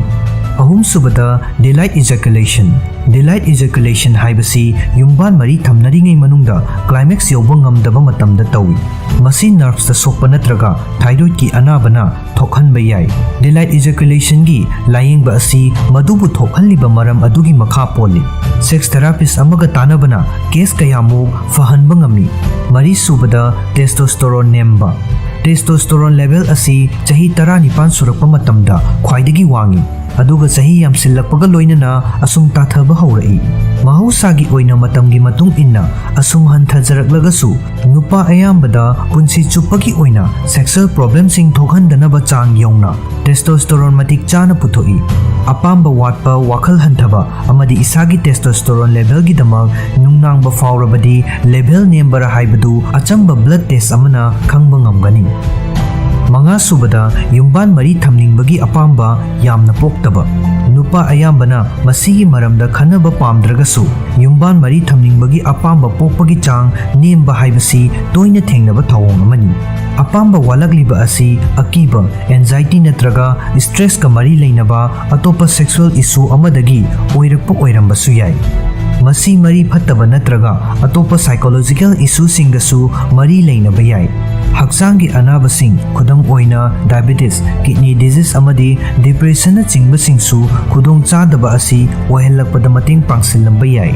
ꯑꯍꯨꯝꯁꯨꯕꯗ, delayed ejaculation꯫ Delayed ejaculation ꯍꯥꯏꯕꯁꯤ ꯌꯨꯝꯕꯥꯟ ꯃꯔꯤ ꯊꯝꯅꯔꯤꯉꯩ ꯃꯅꯨꯡꯗ climax ꯌꯧꯕ ꯉꯝꯗꯕ ꯃꯇꯝꯗ ꯇꯧꯏ꯫ ꯃꯁꯤ nervesꯇ ꯁꯣꯛꯄ ꯅꯠꯇ꯭ꯔꯒ thyroidꯀꯤ ꯑꯅꯥꯕꯅ ꯊꯣꯛꯍꯟꯕ ꯌꯥꯏ꯫ Delayed ejaculationꯒꯤ ꯂꯥꯌꯦꯡꯕ ꯑꯁꯤ ꯃꯗꯨꯕꯨ ꯊꯣꯛꯍꯜꯂꯤꯕ ꯃꯔꯝ ꯑꯗꯨꯒꯤ ꯃꯈꯥ ꯄꯣꯜꯂꯤ꯫ Sex therapist ꯑꯃꯒ ꯇꯥꯟꯅꯕꯅ case ꯀꯌꯥꯃꯨꯛ ꯐꯍꯟꯕ ꯉꯝꯃꯤ꯫ ꯃꯔꯤꯁꯨꯕꯗ, testosterone ꯅꯦꯝꯕ꯫ Testosterone level ꯑꯁꯤ ꯆꯍꯤ ꯇꯔꯥꯅꯤꯄꯥꯟ ꯁꯨꯔꯛꯄ ꯃꯇꯝꯗ ꯈ꯭ꯋꯥꯏꯗꯒꯤ ꯋꯥꯡꯏ꯫ ꯑꯗꯨꯒ ꯆꯍꯤ ꯌꯥꯝꯁꯤꯜꯂꯛꯄꯒ ꯂꯣꯏꯅꯅ ꯑꯁꯨꯝ ꯇꯥꯊꯕ ꯍꯧꯔꯛꯏ꯫ ꯃꯍꯧꯁꯥꯒꯤ ꯑꯣꯏꯅ ꯃꯇꯝꯒꯤ ꯃꯇꯨꯡ ꯏꯟꯅ ꯑꯁꯨꯝ ꯍꯟꯊꯖꯔꯛꯂꯒꯁꯨ, ꯅꯨꯄꯥ ꯑꯌꯥꯝꯕꯗ ꯄꯨꯟꯁꯤ ꯆꯨꯞꯄꯒꯤ ꯑꯣꯏꯅ sexual problemꯁꯤꯡ ꯊꯣꯛꯍꯟꯗꯅꯕ ꯆꯥꯡ ꯌꯧꯅ testosterone ꯃꯇꯤꯛ ꯆꯥꯅ ꯄꯨꯊꯣꯛꯏ꯫ ꯑꯄꯥꯝꯕ ꯋꯥꯠꯄ, ꯋꯥꯈꯜ ꯍꯟꯊꯕ ꯑꯃꯗꯤ ꯏꯁꯥꯒꯤ testosterone levelꯒꯤꯗꯃꯛ ꯅꯨꯡꯅꯥꯡꯕ ꯐꯥꯎꯔꯕꯗꯤ level ꯅꯦꯝꯕꯔꯥ ꯍꯥꯏꯕꯗꯨ ꯑꯆꯝꯕ blood test ꯑꯃꯅ ꯈꯪꯕ ꯉꯝꯒꯅꯤ꯫ ꯃꯉꯥꯁꯨꯕꯗ, ꯌꯨꯝꯕꯥꯟ ꯃꯔꯤ ꯊꯝꯅꯤꯡꯕꯒꯤ ꯑꯄꯥꯝꯕ ꯌꯥꯝꯅ ꯄꯣꯛꯇꯕ꯫ ꯅꯨꯄꯥ ꯑꯌꯥꯝꯕꯅ ꯃꯁꯤꯒꯤ ꯃꯔꯝꯗ ꯈꯟꯅꯕ ꯄꯥꯝꯗ꯭ꯔꯒꯁꯨ, ꯌꯨꯝꯕꯥꯟ ꯃꯔꯤ ꯊꯝꯅꯤꯡꯕꯒꯤ ꯑꯄꯥꯝꯕ ꯄꯣꯛꯄꯒꯤ ꯆꯥꯡ ꯅꯦꯝꯕ ꯍꯥꯏꯕꯁꯤ ꯇꯣꯏꯅ ꯊꯦꯡꯅꯕ ꯊꯧꯑꯣꯡ ꯑꯃꯅꯤ꯫ ꯑꯄꯥꯝꯕ ꯋꯥꯠꯂꯛꯂꯤꯕ ꯑꯁꯤ ꯑꯀꯤꯕ, anxiety ꯅꯠꯇ꯭ꯔꯒ stressꯀ ꯃꯔꯤ ꯂꯩꯅꯕ ꯑꯇꯣꯞꯄ sexual issue ꯑꯃꯗꯒꯤ ꯑꯣꯏꯔꯛꯄ ꯑꯣꯏꯔꯝꯕꯁꯨ ꯌꯥꯏ꯫ ꯃꯁꯤ ꯃꯔꯤ ꯐꯠꯇꯕ ꯅꯠꯇ꯭ꯔꯒ ꯑꯇꯣꯞꯄ psychological issueꯁꯤꯡꯒꯁꯨ ꯃꯔꯤ ꯂꯩꯅꯕ ꯌꯥꯏ꯫ ꯍꯛꯆꯥꯡꯒꯤ ꯑꯅꯥꯕꯁꯤꯡ, ꯈꯨꯗꯝ ꯑꯣꯏꯅ diabetes, kidney disease ꯑꯃꯗꯤ depressionꯅꯆꯤꯡꯕꯁꯤꯡꯁꯨ ꯈꯨꯗꯣꯡꯆꯥꯗꯕ ꯑꯁꯤ ꯑꯣꯏꯍꯜꯂꯛꯄꯗ ꯃꯇꯦꯡ ꯄꯥꯡꯁꯤꯜꯂꯝꯕ ꯌꯥꯏ꯫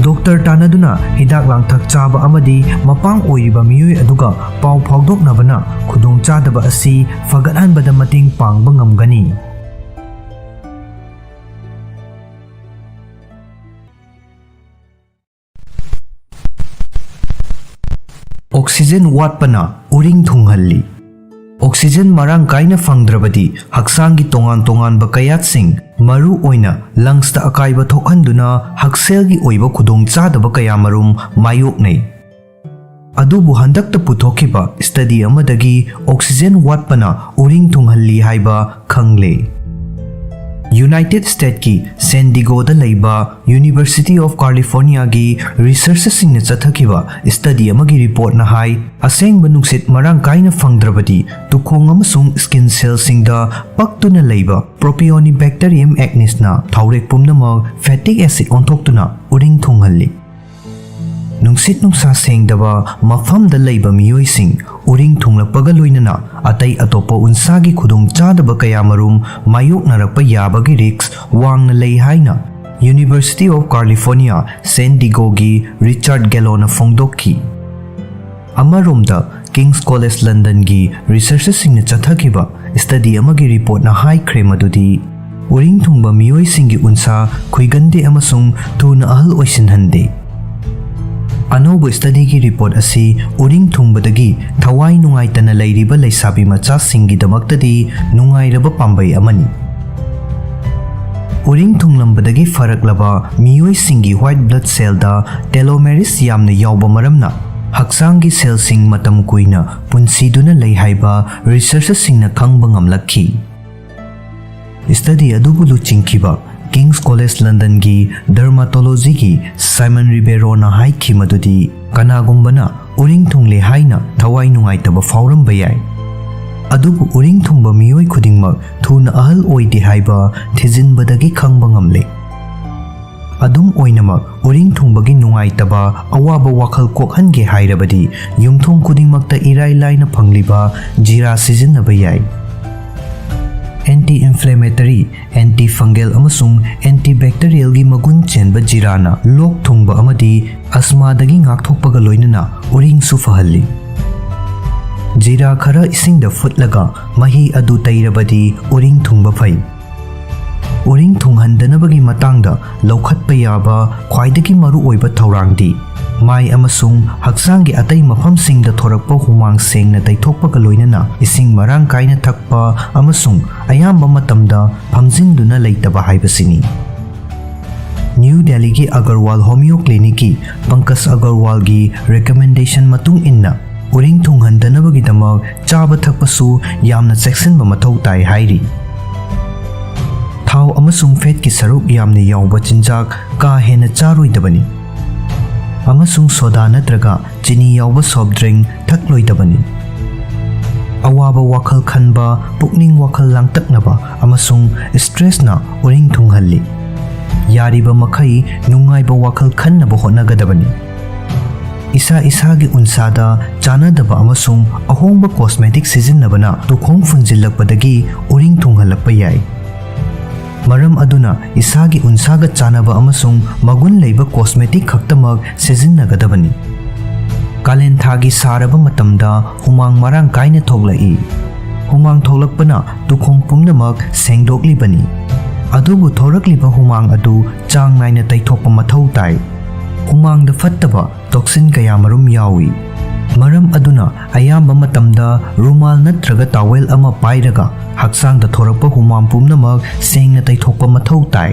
ꯗꯣꯛꯇꯔ ꯇꯥꯟꯅꯗꯨꯅ ꯍꯤꯗꯥꯛ ꯂꯥꯡꯊꯛ ꯆꯥꯕ ꯑꯃꯗꯤ ꯃꯄꯥꯡ ꯑꯣꯏꯔꯤꯕ ꯃꯤꯑꯣꯏ ꯑꯗꯨꯒ ꯄꯥꯎ ꯐꯥꯎꯗꯣꯛꯅꯕꯅ ꯈꯨꯗꯣꯡꯆꯥꯗꯕ ꯑꯁꯤ ꯐꯒꯠꯍꯟꯕꯗ ꯃꯇꯦꯡ ꯄꯥꯡꯕ ꯉꯝꯒꯅꯤ꯫ Oxygen ꯋꯥꯠꯄꯅ ꯎꯔꯤꯡ ꯊꯨꯡꯍꯜꯂꯤ꯫ Oxygen ꯃꯔꯥꯡ ꯀꯥꯏꯅ ꯐꯪꯗ꯭ꯔꯕꯗꯤ ꯍꯛꯆꯥꯡꯒꯤ ꯇꯣꯉꯥꯟ ꯇꯣꯉꯥꯟꯕ ꯀꯌꯥꯠꯁꯤꯡ, ꯃꯔꯨ ꯑꯣꯏꯅ lungsꯇ ꯑꯀꯥꯏꯕ ꯊꯣꯛꯍꯟꯗꯨꯅ ꯍꯛꯁꯦꯜꯒꯤ ꯑꯣꯏꯕ ꯈꯨꯗꯣꯡꯆꯥꯗꯕ ꯀꯌꯥꯃꯔꯨꯝ ꯃꯥꯌꯣꯛꯅꯩ꯫ ꯑꯗꯨꯕꯨ ꯍꯟꯗꯛꯇ ꯄꯨꯊꯣꯛꯈꯤꯕ study ꯑꯃꯗꯒꯤ oxygen ꯋꯥꯠꯄꯅ ꯎꯔꯤꯡ ꯊꯨꯡꯍꯜꯂꯤ ꯍꯥꯏꯕ ꯈꯪꯂꯦ꯫ United Statesꯀꯤ San Diegoꯗ ꯂꯩꯕ University of Californiaꯒꯤ researcherꯁꯤꯡꯅ ꯆꯠꯊꯈꯤꯕ study ꯑꯃꯒꯤ reportꯅ ꯍꯥꯏ, ꯑꯁꯦꯡꯕ ꯅꯨꯡꯁꯤꯠ ꯃꯔꯥꯡ ꯀꯥꯏꯅ ꯐꯪꯗ꯭ꯔꯕꯗꯤ ꯇꯨꯈꯣꯡ ꯑꯃꯁꯨꯡ skin cellꯁꯤꯡꯗ ꯄꯛꯇꯨꯅ ꯂꯩꯕ Propionibacterium acnesꯅ ꯊꯥꯎꯔꯦꯛ ꯄꯨꯝꯅꯃꯛ fatty acid ꯑꯣꯟꯊꯣꯛꯇꯨꯅ ꯎꯔꯤꯡ ꯊꯨꯡꯍꯜꯂꯤ꯫ ꯅꯨꯡꯁꯤꯠ ꯅꯨꯡꯁꯥ ꯁꯦꯡꯗꯕ ꯃꯐꯝꯗ ꯂꯩꯕ ꯃꯤꯑꯣꯏꯁꯤꯡ ꯎꯔꯤꯡ ꯊꯨꯡꯂꯛꯄꯒ ꯂꯣꯏꯅꯅ ꯑꯇꯩ ꯑꯇꯣꯞꯄ ꯎꯟꯁꯥꯒꯤ ꯈꯨꯗꯣꯡꯆꯥꯗꯕ ꯀꯌꯥꯃꯔꯨꯝ ꯃꯥꯌꯣꯛꯅꯔꯛꯄ ꯌꯥꯕꯒꯤ risk ꯋꯥꯡꯅ ꯂꯩ ꯍꯥꯏꯅ University of California San Diegoꯒꯤ Richard Galloꯅ ꯐꯣꯡꯗꯣꯛꯈꯤ꯫ ꯑꯃꯔꯣꯝꯗ, King's College Londonꯒꯤ researcherꯁꯤꯡꯅ ꯆꯠꯊꯈꯤꯕ study ꯑꯃꯒꯤ reportꯅ ꯍꯥꯏꯈ꯭ꯔꯦ ꯃꯗꯨꯗꯤ ꯎꯔꯤꯡ ꯊꯨꯡꯕ ꯃꯤꯑꯣꯏꯁꯤꯡꯒꯤ ꯎꯟꯁꯥ ꯈꯨꯏꯒꯟꯗꯦ ꯑꯃꯁꯨꯡ ꯊꯨꯅ ꯑꯍꯜ ꯑꯣꯏꯁꯤꯟꯍꯟꯗꯦ꯫ ꯑꯅꯧꯕ ꯁ꯭ꯇꯗꯤꯒꯤ ꯔꯤꯄꯣꯔꯠ ꯑꯁꯤ ꯎꯔꯤꯡ ꯊꯨꯡꯕꯗꯒꯤ ꯊꯋꯥꯏ ꯅꯨꯡꯉꯥꯏꯇꯅ ꯂꯩꯔꯤꯕ ꯂꯩꯁꯥꯕꯤ ꯃꯆꯥꯁꯤꯡꯒꯤꯗꯃꯛꯇꯗꯤ ꯅꯨꯡꯉꯥꯏꯔꯕ ꯄꯥꯝꯕꯩ ꯑꯃꯅꯤ꯫ ꯎꯔꯤꯡ ꯊꯨꯡꯂꯝꯕꯗꯒꯤ ꯐꯔꯛꯂꯕ ꯃꯤꯑꯣꯏꯁꯤꯡꯒꯤ white blood cellꯗ telomerase ꯌꯥꯝꯅ ꯌꯥꯎꯕ ꯃꯔꯝꯅ ꯍꯛꯆꯥꯡꯒꯤ cellꯁꯤꯡ ꯃꯇꯝ ꯀꯨꯏꯅ ꯄꯨꯟꯁꯤꯗꯨꯅ ꯂꯩ ꯍꯥꯏꯕ researcherꯁꯤꯡꯅ ꯈꯪꯕ ꯉꯝꯂꯛꯈꯤ꯫ ꯁ꯭ꯇꯗꯤ ꯑꯗꯨꯕꯨ ꯂꯨꯆꯤꯡꯈꯤꯕ King's College Londonꯒꯤ dermatologyꯒꯤ Simon Ribeiroꯅ ꯍꯥꯏꯈꯤ ꯃꯗꯨꯗꯤ ꯀꯅꯥꯒꯨꯝꯕꯅ ꯎꯔꯤꯡ ꯊꯨꯡꯂꯦ ꯍꯥꯏꯅ ꯊꯋꯥꯏ ꯅꯨꯡꯉꯥꯏꯇꯕ ꯐꯥꯎꯔꯝꯕ ꯌꯥꯏ, ꯑꯗꯨꯕꯨ ꯎꯔꯤꯡ ꯊꯨꯡꯕ ꯃꯤꯑꯣꯏ ꯈꯨꯗꯤꯡꯃꯛ ꯊꯨꯅ ꯑꯍꯜ ꯑꯣꯏꯗꯦ ꯍꯥꯏꯕ ꯊꯤꯖꯤꯟꯕꯗꯒꯤ ꯈꯪꯕ ꯉꯝꯂꯦ꯫ ꯑꯗꯨꯝ ꯑꯣꯏꯅꯃꯛ, ꯎꯔꯤꯡ ꯊꯨꯡꯕꯒꯤ ꯅꯨꯡꯉꯥꯏꯇꯕ, ꯑꯋꯥꯕ ꯋꯥꯈꯜ ꯀꯣꯛꯍꯟꯒꯦ ꯍꯥꯏꯔꯕꯗꯤ ꯌꯨꯝꯊꯣꯡ ꯈꯨꯗꯤꯡꯃꯛꯇ ꯏꯔꯥꯏ ꯂꯥꯏꯅ ꯐꯪꯂꯤꯕ ꯖꯤꯔꯥ ꯁꯤꯖꯤꯟꯅꯕ ꯌꯥꯏ꯫ Anti inflammatory, anti fungal ꯑꯃꯁꯨꯡ anti bacterialꯒꯤ ꯃꯒꯨꯟ ꯆꯦꯟꯕ ꯖꯤꯔꯥꯅ ꯂꯣꯛ ꯊꯨꯡꯕ ꯑꯃꯗꯤ ꯑꯁꯃꯥꯗꯒꯤ ꯉꯥꯛꯊꯣꯛꯄꯒ ꯂꯣꯏꯅꯅ ꯎꯔꯤꯡꯁꯨ ꯐꯍꯜꯂꯤ꯫ ꯖꯤꯔꯥ ꯈꯔ ꯏꯁꯤꯡꯗ ꯐꯨꯠꯂꯒ ꯃꯍꯤ ꯑꯗꯨ ꯇꯩꯔꯕꯗꯤ ꯎꯔꯤꯡ ꯊꯨꯡꯕ ꯐꯩ꯫ ꯎꯔꯤꯡ ꯊꯨꯡꯍꯟꯗꯅꯕꯒꯤ ꯃꯇꯥꯡꯗ ꯂꯧꯈꯠꯄ ꯌꯥꯕ ꯈ꯭ꯋꯥꯏꯗꯒꯤ ꯃꯔꯨꯑꯣꯏꯕ ꯊꯧꯔꯥꯡꯗꯤ ꯃꯥꯏ ꯑꯃꯁꯨꯡ ꯍꯛꯆꯥꯡꯒꯤ ꯑꯇꯩ ꯃꯐꯝꯁꯤꯡꯗ ꯊꯣꯔꯛꯄ ꯍꯨꯃꯥꯡ ꯁꯦꯡꯅ ꯇꯩꯊꯣꯛꯄꯒ ꯂꯣꯏꯅꯅ ꯏꯁꯤꯡ ꯃꯔꯥꯡ ꯀꯥꯏꯅ ꯊꯛꯄ ꯑꯃꯁꯨꯡ ꯑꯌꯥꯝꯕ ꯃꯇꯝꯗ ꯐꯝꯖꯤꯟꯗꯨꯅ ꯂꯩꯇꯕ ꯍꯥꯏꯕꯁꯤꯅꯤ꯫ ꯅ꯭ꯌꯨ ꯗꯦꯜꯂꯤꯒꯤ ꯑꯒꯔꯋꯥꯜ ꯍꯣꯃꯤꯌꯣ ꯀ꯭ꯂꯤꯅꯤꯛꯀꯤ ꯄꯪꯀꯖ ꯑꯒꯔꯋꯥꯜꯒꯤ recommendation ꯃꯇꯨꯡ ꯏꯟꯅ, ꯎꯔꯤꯡ ꯊꯨꯡꯍꯟꯗꯅꯕꯒꯤꯗꯃꯛ ꯆꯥꯕ ꯊꯛꯄꯁꯨ ꯌꯥꯝꯅ ꯆꯦꯛꯁꯤꯟꯕ ꯃꯊꯧ ꯇꯥꯏ ꯍꯥꯏꯔꯤ꯫ ꯊꯥꯎ ꯑꯃꯁꯨꯡ fatꯀꯤ ꯁꯔꯨꯛ ꯌꯥꯝꯅ ꯌꯥꯎꯕ ꯆꯤꯟꯖꯥꯛ ꯀꯥ ꯍꯦꯟꯅ ꯆꯥꯔꯣꯏꯗꯕꯅꯤ, ꯑꯃꯁꯨꯡ soda ꯅꯠꯇ꯭ꯔꯒ ꯆꯤꯅꯤ ꯌꯥꯎꯕ soft drink ꯊꯛꯂꯣꯏꯗꯕꯅꯤ꯫ ꯑꯋꯥꯕ ꯋꯥꯈꯜ ꯈꯟꯕ, ꯄꯨꯛꯅꯤꯡ ꯋꯥꯈꯜ ꯂꯥꯡꯇꯛꯅꯕ, ꯑꯃꯁꯨꯡ stressꯅ ꯎꯔꯤꯡ ꯊꯨꯡꯍꯜꯂꯤ꯫ ꯌꯥꯔꯤꯕ ꯃꯈꯩ ꯅꯨꯡꯉꯥꯏꯕ ꯋꯥꯈꯜ ꯈꯟꯅꯕ ꯍꯣꯠꯅꯒꯗꯕꯅꯤ꯫ ꯏꯁꯥ ꯏꯁꯥꯒꯤ ꯎꯟꯁꯥꯗ ꯆꯥꯅꯗꯕ ꯑꯃꯁꯨꯡ ꯑꯍꯣꯡꯕ cosmetic ꯁꯤꯖꯤꯟꯅꯕꯅ ꯇꯨꯈꯣꯡ ꯐꯨꯟꯖꯤꯜꯂꯛꯄꯗꯒꯤ ꯎꯔꯤꯡ ꯊꯨꯡꯍꯜꯂꯛꯄ ꯌꯥꯏ꯫ ꯃꯔꯝ ꯑꯗꯨꯅ ꯏꯁꯥꯒꯤ ꯎꯟꯁꯥꯒ ꯆꯥꯅꯕ ꯑꯃꯁꯨꯡ ꯃꯒꯨꯟ ꯂꯩꯕ cosmetic ꯈꯛꯇꯃꯛ ꯁꯤꯖꯤꯟꯅꯒꯗꯕꯅꯤ꯫ ꯀꯥꯂꯦꯟ ꯊꯥꯒꯤ ꯁꯥꯔꯕ ꯃꯇꯝꯗ ꯍꯨꯃꯥꯡ ꯃꯔꯥꯡ ꯀꯥꯏꯅ ꯊꯣꯛꯂꯛꯏ꯫ ꯍꯨꯃꯥꯡ ꯊꯣꯛꯂꯛꯄꯅ ꯇꯨꯈꯣꯡ ꯄꯨꯝꯅꯃꯛ ꯁꯦꯡꯗꯣꯛꯂꯤꯕꯅꯤ꯫ ꯑꯗꯨꯕꯨ ꯊꯣꯔꯛꯂꯤꯕ ꯍꯨꯃꯥꯡ ꯑꯗꯨ ꯆꯥꯡ ꯅꯥꯏꯅ ꯇꯩꯊꯣꯛꯄ ꯃꯊꯧ ꯇꯥꯏ꯫ ꯍꯨꯃꯥꯡꯗ ꯐꯠꯇꯕ ꯇꯣꯛꯁꯤꯟ ꯀꯌꯥ ꯃꯔꯨꯝ ꯌꯥꯎꯏ꯫ ꯃꯔꯝ ꯑꯗꯨꯅ ꯑꯌꯥꯝꯕ ꯃꯇꯝꯗ ꯔꯨꯃꯥꯜ ꯅꯠꯇ꯭ꯔꯒ ꯇꯥꯋꯦꯜ ꯑꯃ ꯄꯥꯏꯔꯒ ꯍꯛꯆꯥꯡꯗ ꯊꯣꯔꯛꯄ ꯍꯨꯃꯥꯡ ꯄꯨꯝꯅꯃꯛ ꯁꯦꯡꯅ ꯇꯩꯊꯣꯛꯄ ꯃꯊꯧ ꯇꯥꯏ꯫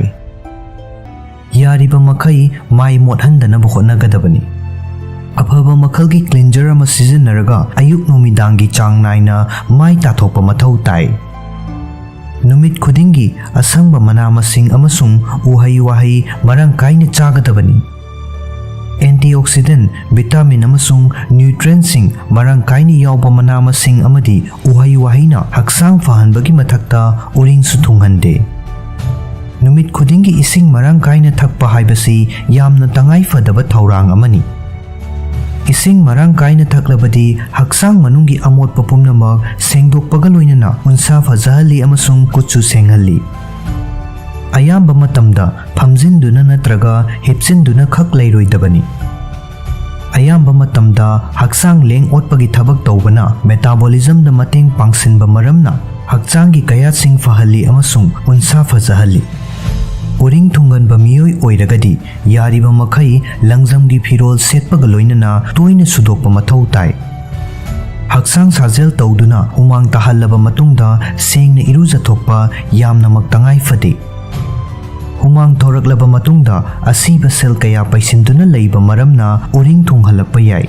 ꯌꯥꯔꯤꯕ ꯃꯈꯩ ꯃꯥꯏ ꯃꯣꯠꯍꯟꯗꯅꯕ ꯍꯣꯠꯅꯒꯗꯕꯅꯤ꯫ ꯑꯐꯕ ꯃꯈꯜꯒꯤ ꯀ꯭ꯂꯤꯟꯖꯔ ꯑꯃ ꯁꯤꯖꯤꯟꯅꯔꯒ ꯑꯌꯨꯛ ꯅꯨꯃꯤꯗꯥꯡꯒꯤ ꯆꯥꯡ ꯅꯥꯏꯅ ꯃꯥꯏ ꯇꯥꯊꯣꯛꯄ ꯃꯊꯧ ꯇꯥꯏ꯫ ꯅꯨꯃꯤꯠ ꯈꯨꯗꯤꯡꯒꯤ ꯑꯁꯪꯕ ꯃꯅꯥ ꯃꯁꯤꯡ ꯑꯃꯁꯨꯡ ꯎꯍꯩ ꯋꯥꯍꯩ ꯃꯔꯥꯡ ꯀꯥꯏꯅ ꯆꯥꯒꯗꯕꯅꯤ꯫ ꯑꯦꯟꯇꯤꯑꯣꯛꯁꯤꯗꯦꯟ, ꯚꯤꯇꯥꯃꯤꯟ ꯑꯃꯁꯨꯡ ꯅ꯭ꯌꯨꯇ꯭ꯔꯦꯟꯁꯤꯡ ꯃꯔꯥꯡ ꯀꯥꯏꯅ ꯌꯥꯎꯕ ꯃꯅꯥ ꯃꯁꯤꯡ ꯑꯃꯗꯤ ꯎꯍꯩ ꯋꯥꯍꯩꯅ ꯍꯛꯆꯥꯡ ꯐꯍꯟꯕꯒꯤ ꯃꯊꯛꯇ ꯎꯔꯤꯡꯁꯨ ꯊꯨꯡꯍꯟꯗꯦ꯫ ꯅꯨꯃꯤꯠ ꯈꯨꯗꯤꯡꯒꯤ ꯏꯁꯤꯡ ꯃꯔꯥꯡ ꯀꯥꯏꯅ ꯊꯛꯄ ꯍꯥꯏꯕꯁꯤ ꯌꯥꯝꯅ ꯇꯉꯥꯏ ꯐꯗꯕ ꯊꯧꯔꯥꯡ ꯑꯃꯅꯤ꯫ ꯏꯁꯤꯡ ꯃꯔꯥꯡ ꯀꯥꯏꯅ ꯊꯛꯂꯕꯗꯤ ꯍꯛꯆꯥꯡ ꯃꯅꯨꯡꯒꯤ ꯑꯃꯣꯠꯄ ꯄꯨꯝꯅꯃꯛ ꯁꯦꯡꯗꯣꯛꯄꯒ ꯂꯣꯏꯅꯅ ꯎꯟꯁꯥ ꯐꯖꯍꯜꯂꯤ ꯑꯃꯁꯨꯡ ꯀꯨꯠꯁꯨ ꯁꯦꯡꯍꯜꯂꯤ꯫ ꯑꯌꯥꯝꯕ ꯃꯇꯝꯗ ꯐꯝꯖꯤꯟꯗꯨꯅ ꯅꯠꯇ꯭ꯔꯒ ꯍꯤꯞꯆꯤꯟꯗꯨꯅ ꯈꯛ ꯂꯩꯔꯣꯏꯗꯕꯅꯤ꯫ ꯑꯌꯥꯝꯕ ꯃꯇꯝꯗ ꯍꯛꯆꯥꯡ ꯂꯦꯡ ꯑꯣꯠꯄꯒꯤ ꯊꯕꯛ ꯇꯧꯕꯅ ꯃꯦꯇꯥꯕꯣꯂꯤꯖꯝꯗ ꯃꯇꯦꯡ ꯄꯥꯡꯁꯤꯟꯕ ꯃꯔꯝꯅ ꯍꯛꯆꯥꯡꯒꯤ ꯀꯌꯥꯠꯁꯤꯡ ꯐꯍꯜꯂꯤ ꯑꯃꯁꯨꯡ ꯎꯟꯁꯥ ꯐꯖꯍꯜꯂꯤ꯫ ꯎꯔꯤꯡ ꯊꯨꯡꯒꯟꯕ ꯃꯤꯑꯣꯏ ꯑꯣꯏꯔꯒꯗꯤ ꯌꯥꯔꯤꯕ ꯃꯈꯩ ꯂꯪꯖꯝꯒꯤ ꯐꯤꯔꯣꯜ ꯁꯦꯠꯄꯒ ꯂꯣꯏꯅꯅ ꯇꯣꯏꯅ ꯁꯨꯗꯣꯛꯄ ꯃꯊꯧ ꯇꯥꯏ꯫ ꯍꯛꯆꯥꯡ ꯁꯥꯖꯦꯜ ꯇꯧꯗꯨꯅ ꯍꯨꯃꯥꯡ ꯇꯥꯍꯜꯂꯕ ꯃꯇꯨꯡꯗ ꯁꯦꯡꯅ ꯏꯔꯨꯖꯊꯣꯛꯄ ꯌꯥꯝꯅꯃꯛ ꯇꯉꯥꯏ ꯐꯗꯦ꯫ ꯍꯨꯃꯥꯡ ꯊꯣꯔꯛꯂꯕ ꯃꯇꯨꯡꯗ ꯑꯁꯤꯕ ꯁꯦꯜ ꯀꯌꯥ ꯄꯩꯁꯤꯟꯗꯨꯅ ꯂꯩꯕ ꯃꯔꯝꯅ ꯎꯔꯤꯡ ꯊꯨꯡꯍꯜꯂꯛꯄ ꯌꯥꯏ꯫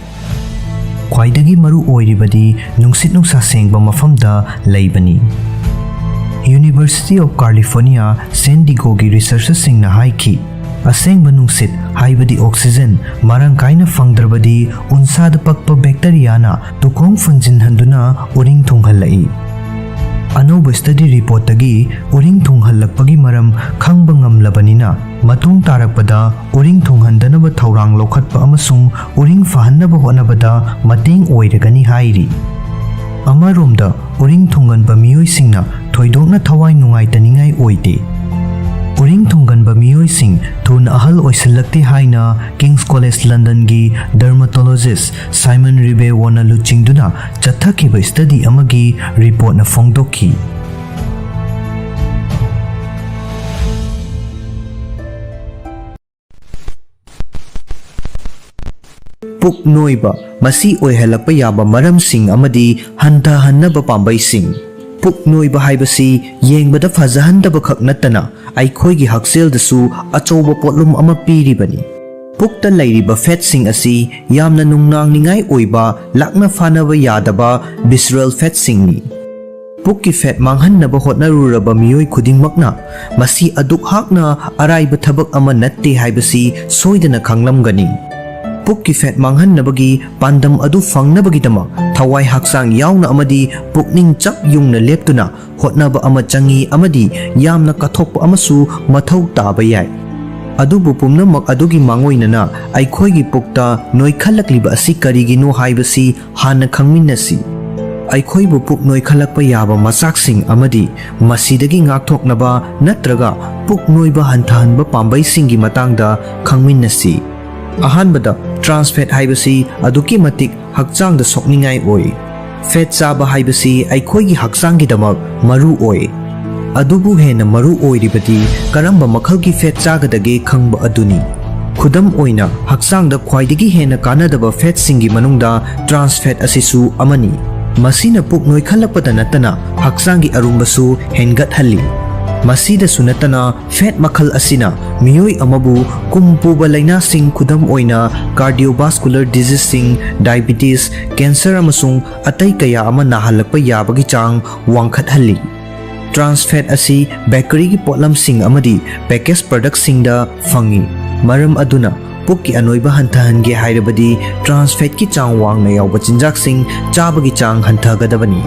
ꯈ꯭ꯋꯥꯏꯗꯒꯤ ꯃꯔꯨ ꯑꯣꯏꯔꯤꯕꯗꯤ ꯅꯨꯡꯁꯤꯠ ꯅꯨꯡꯁꯥ ꯁꯦꯡꯕ ꯃꯐꯝꯗ ꯂꯩꯕꯅꯤ꯫ University of California, San Diegoꯒꯤ ꯔꯤꯁꯔꯆꯔꯁꯤꯡꯅ ꯍꯥꯏꯈꯤ, ꯑꯁꯦꯡꯕ ꯅꯨꯡꯁꯤꯠ, ꯍꯥꯏꯕꯗꯤ ꯑꯣꯛꯁꯤꯖꯦꯟ, ꯃꯔꯥꯡ ꯀꯥꯏꯅ ꯐꯪꯗ꯭ꯔꯕꯗꯤ ꯎꯟꯁꯥꯗ ꯄꯛꯄ ꯕꯦꯛꯇꯔꯤꯌꯥꯅ ꯇꯨꯈꯣꯡ ꯐꯨꯟꯖꯤꯟꯍꯟꯗꯨꯅ ꯎꯔꯤꯡ ꯊꯨꯡꯍꯜꯂꯛꯏ꯫ ꯑꯅꯧꯕ ꯁ꯭ꯇꯗꯤ ꯔꯤꯄꯣꯔꯠꯇꯒꯤ ꯎꯔꯤꯡ ꯊꯨꯡꯍꯜꯂꯛꯄꯒꯤ ꯃꯔꯝ ꯈꯪꯕ ꯉꯝꯂꯕꯅꯤꯅ, ꯃꯇꯨꯡ ꯇꯥꯔꯛꯄꯗ ꯎꯔꯤꯡ ꯊꯨꯡꯍꯟꯗꯅꯕ ꯊꯧꯔꯥꯡ ꯂꯧꯈꯠꯄ ꯑꯃꯁꯨꯡ ꯎꯔꯤꯡ ꯐꯍꯟꯅꯕ ꯍꯣꯠꯅꯕꯗ ꯃꯇꯦꯡ ꯑꯣꯏꯔꯒꯅꯤ ꯍꯥꯏꯔꯤ꯫ ꯑꯃꯔꯣꯝꯗ, ꯎꯔꯤꯡ ꯊꯨꯡꯒꯟꯕ ꯃꯤꯑꯣꯏꯁꯤꯡꯅ ꯊꯣꯏꯗꯣꯛꯅ ꯊꯋꯥꯏ ꯅꯨꯡꯉꯥꯏꯇꯅꯤꯡꯉꯥꯏ ꯑꯣꯏꯗꯦ꯫ ꯎꯔꯤꯡ ꯊꯨꯡꯒꯟꯕ ꯃꯤꯑꯣꯏꯁꯤꯡ ꯊꯨꯅ ꯑꯍꯜ ꯑꯣꯏꯁꯤꯜꯂꯛꯇꯦ ꯍꯥꯏꯅ King's College Londonꯒꯤ dermatologist Simon Ribeiro ꯅ ꯂꯨꯆꯤꯡꯗꯨꯅ ꯆꯠꯊꯈꯤꯕ ꯁ꯭ꯇꯗꯤ ꯑꯃꯒꯤ ꯔꯤꯄꯣꯔꯠꯅ ꯐꯣꯡꯗꯣꯛꯈꯤ꯫ ꯄꯨꯛ ꯅꯣꯏꯕ, ꯃꯁꯤ ꯑꯣꯏꯍꯜꯂꯛꯄ ꯌꯥꯕ ꯃꯔꯝꯁꯤꯡ ꯑꯃꯗꯤ ꯍꯟꯊꯍꯟꯅꯕ ꯄꯥꯝꯕꯩꯁꯤꯡ꯫ ꯄꯨꯛ ꯅꯣꯏꯕ ꯍꯥꯏꯕꯁꯤ ꯌꯦꯡꯕꯗ ꯐꯖꯍꯟꯗꯕ ꯈꯛ ꯅꯠꯇꯅ ꯑꯩꯈꯣꯏꯒꯤ ꯍꯛꯁꯦꯜꯗꯁꯨ ꯑꯆꯧꯕ ꯄꯣꯠꯂꯨꯝ ꯑꯃ ꯄꯤꯔꯤꯕꯅꯤ꯫ ꯄꯨꯛꯇ ꯂꯩꯔꯤꯕ ꯐꯦꯠꯁꯤꯡ ꯑꯁꯤ ꯌꯥꯝꯅ ꯅꯨꯡꯅꯥꯡꯅꯤꯡꯉꯥꯏ ꯑꯣꯏꯕ, ꯂꯥꯛꯅ ꯐꯥꯅꯕ ꯌꯥꯗꯕ visceral ꯐꯦꯠꯁꯤꯡꯅꯤ꯫ ꯄꯨꯛꯀꯤ ꯐꯦꯠ ꯃꯥꯡꯍꯟꯅꯕ ꯍꯣꯠꯅꯔꯨꯔꯕ ꯃꯤꯑꯣꯏ ꯈꯨꯗꯤꯡꯃꯛꯅ ꯃꯁꯤ ꯑꯗꯨꯛ ꯍꯥꯛꯅ ꯑꯔꯥꯏꯕ ꯊꯕꯛ ꯑꯃ ꯅꯠꯇꯦ ꯍꯥꯏꯕꯁꯤ ꯁꯣꯏꯗꯅ ꯈꯪꯂꯝꯒꯅꯤ꯫ ꯄꯨꯛꯀꯤ ꯐꯦꯠ ꯃꯥꯡꯍꯟꯅꯕꯒꯤ ꯄꯥꯟꯗꯝ ꯑꯗꯨ ꯐꯪꯅꯕꯒꯤꯗꯃꯛ ꯊꯋꯥꯏ ꯍꯛꯆꯥꯡ ꯌꯥꯎꯅ ꯑꯃꯗꯤ ꯄꯨꯛꯅꯤꯡ ꯆꯞ ꯌꯨꯡꯅ ꯂꯦꯞꯇꯨꯅ ꯍꯣꯠꯅꯕ ꯑꯃ ꯆꯪꯏ ꯑꯃꯗꯤ ꯌꯥꯝꯅ ꯀꯠꯊꯣꯛꯄ ꯑꯃꯁꯨ ꯃꯊꯧ ꯇꯥꯕ ꯌꯥꯏ꯫ ꯑꯗꯨꯕꯨ ꯄꯨꯝꯅꯃꯛ ꯑꯗꯨꯒꯤ ꯃꯥꯡꯑꯣꯏꯅꯅ ꯑꯩꯈꯣꯏꯒꯤ ꯄꯨꯛꯇ ꯅꯣꯏꯈꯠꯂꯛꯂꯤꯕ ꯑꯁꯤ ꯀꯔꯤꯒꯤꯅꯣ ꯍꯥꯏꯕꯁꯤ ꯍꯥꯟꯅ ꯈꯪꯃꯤꯟꯅꯁꯤ꯫ ꯑꯩꯈꯣꯏꯕꯨ ꯄꯨꯛ ꯅꯣꯏꯈꯠꯂꯛꯄ ꯌꯥꯕ ꯃꯆꯥꯛꯁꯤꯡ ꯑꯃꯗꯤ ꯃꯁꯤꯗꯒꯤ ꯉꯥꯛꯊꯣꯛꯅꯕ ꯅꯠꯇ꯭ꯔꯒ ꯄꯨꯛ ꯅꯣꯏꯕ ꯍꯟꯊꯍꯟꯕ ꯄꯥꯝꯕꯩꯁꯤꯡꯒꯤ ꯃꯇꯥꯡꯗ ꯈꯪꯃꯤꯟꯅꯁꯤ꯫ ꯑꯍꯥꯟꯕꯗ, trans fat ꯍꯥꯏꯕꯁꯤ ꯑꯗꯨꯛꯀꯤ ꯃꯇꯤꯛ ꯍꯛꯆꯥꯡꯗ ꯁꯣꯛꯅꯤꯡꯉꯥꯏ ꯑꯣꯏ꯫ ꯐꯦꯠ ꯆꯥꯕ ꯍꯥꯏꯕꯁꯤ ꯑꯩꯈꯣꯏꯒꯤ ꯍꯛꯆꯥꯡꯒꯤꯗꯃꯛ ꯃꯔꯨ ꯑꯣꯏ꯫ ꯑꯗꯨꯕꯨ ꯍꯦꯟꯅ ꯃꯔꯨ ꯑꯣꯏꯔꯤꯕꯗꯤ ꯀꯔꯝꯕ ꯃꯈꯜꯒꯤ ꯐꯦꯠ ꯆꯥꯒꯗꯒꯦ ꯈꯪꯕ ꯑꯗꯨꯅꯤ꯫ ꯈꯨꯗꯝ ꯑꯣꯏꯅ, ꯍꯛꯆꯥꯡꯗ ꯈ꯭ꯋꯥꯏꯗꯒꯤ ꯍꯦꯟꯅ ꯀꯥꯟꯅꯗꯕ ꯐꯦꯠꯁꯤꯡꯒꯤ ꯃꯅꯨꯡꯗ trans fat ꯑꯁꯤꯁꯨ ꯑꯃꯅꯤ꯫ ꯃꯁꯤꯅ ꯄꯨꯛ ꯅꯣꯏꯈꯠꯂꯛꯄꯗ ꯅꯠꯇꯅ ꯍꯛꯆꯥꯡꯒꯤ ꯑꯔꯨꯝꯕꯁꯨ ꯍꯦꯟꯒꯠꯍꯜꯂꯤ꯫ ꯃꯁꯤꯗꯁꯨ ꯅꯠꯇꯅ, ꯐꯦꯠ ꯃꯈꯜ ꯑꯁꯤꯅ ꯃꯤꯑꯣꯏ ꯑꯃꯕꯨ ꯀꯨꯝ ꯄꯨꯕ ꯂꯥꯏꯅꯥꯁꯤꯡ, ꯈꯨꯗꯝ ꯑꯣꯏꯅ cardiovascular diseaseꯁꯤꯡ, diabetes, cancer ꯑꯃꯁꯨꯡ ꯑꯇꯩ ꯀꯌꯥ ꯑꯃ ꯅꯥꯍꯜꯂꯛꯄ ꯌꯥꯕꯒꯤ ꯆꯥꯡ ꯋꯥꯡꯈꯠꯍꯜꯂꯤ꯫ Trans fat ꯑꯁꯤ ꯕꯦꯀꯔꯤꯒꯤ ꯄꯣꯠꯂꯝꯁꯤꯡ ꯑꯃꯗꯤ package productꯁꯤꯡꯗ ꯐꯪꯏ꯫ ꯃꯔꯝ ꯑꯗꯨꯅ, ꯄꯨꯛꯀꯤ ꯑꯅꯣꯏꯕ ꯍꯟꯊꯍꯟꯒꯦ ꯍꯥꯏꯔꯕꯗꯤ trans fatꯀꯤ ꯆꯥꯡ ꯋꯥꯡꯅ ꯌꯥꯎꯕ ꯆꯤꯟꯖꯥꯛꯁꯤꯡ ꯆꯥꯕꯒꯤ ꯆꯥꯡ ꯍꯟꯊꯒꯗꯕꯅꯤ꯫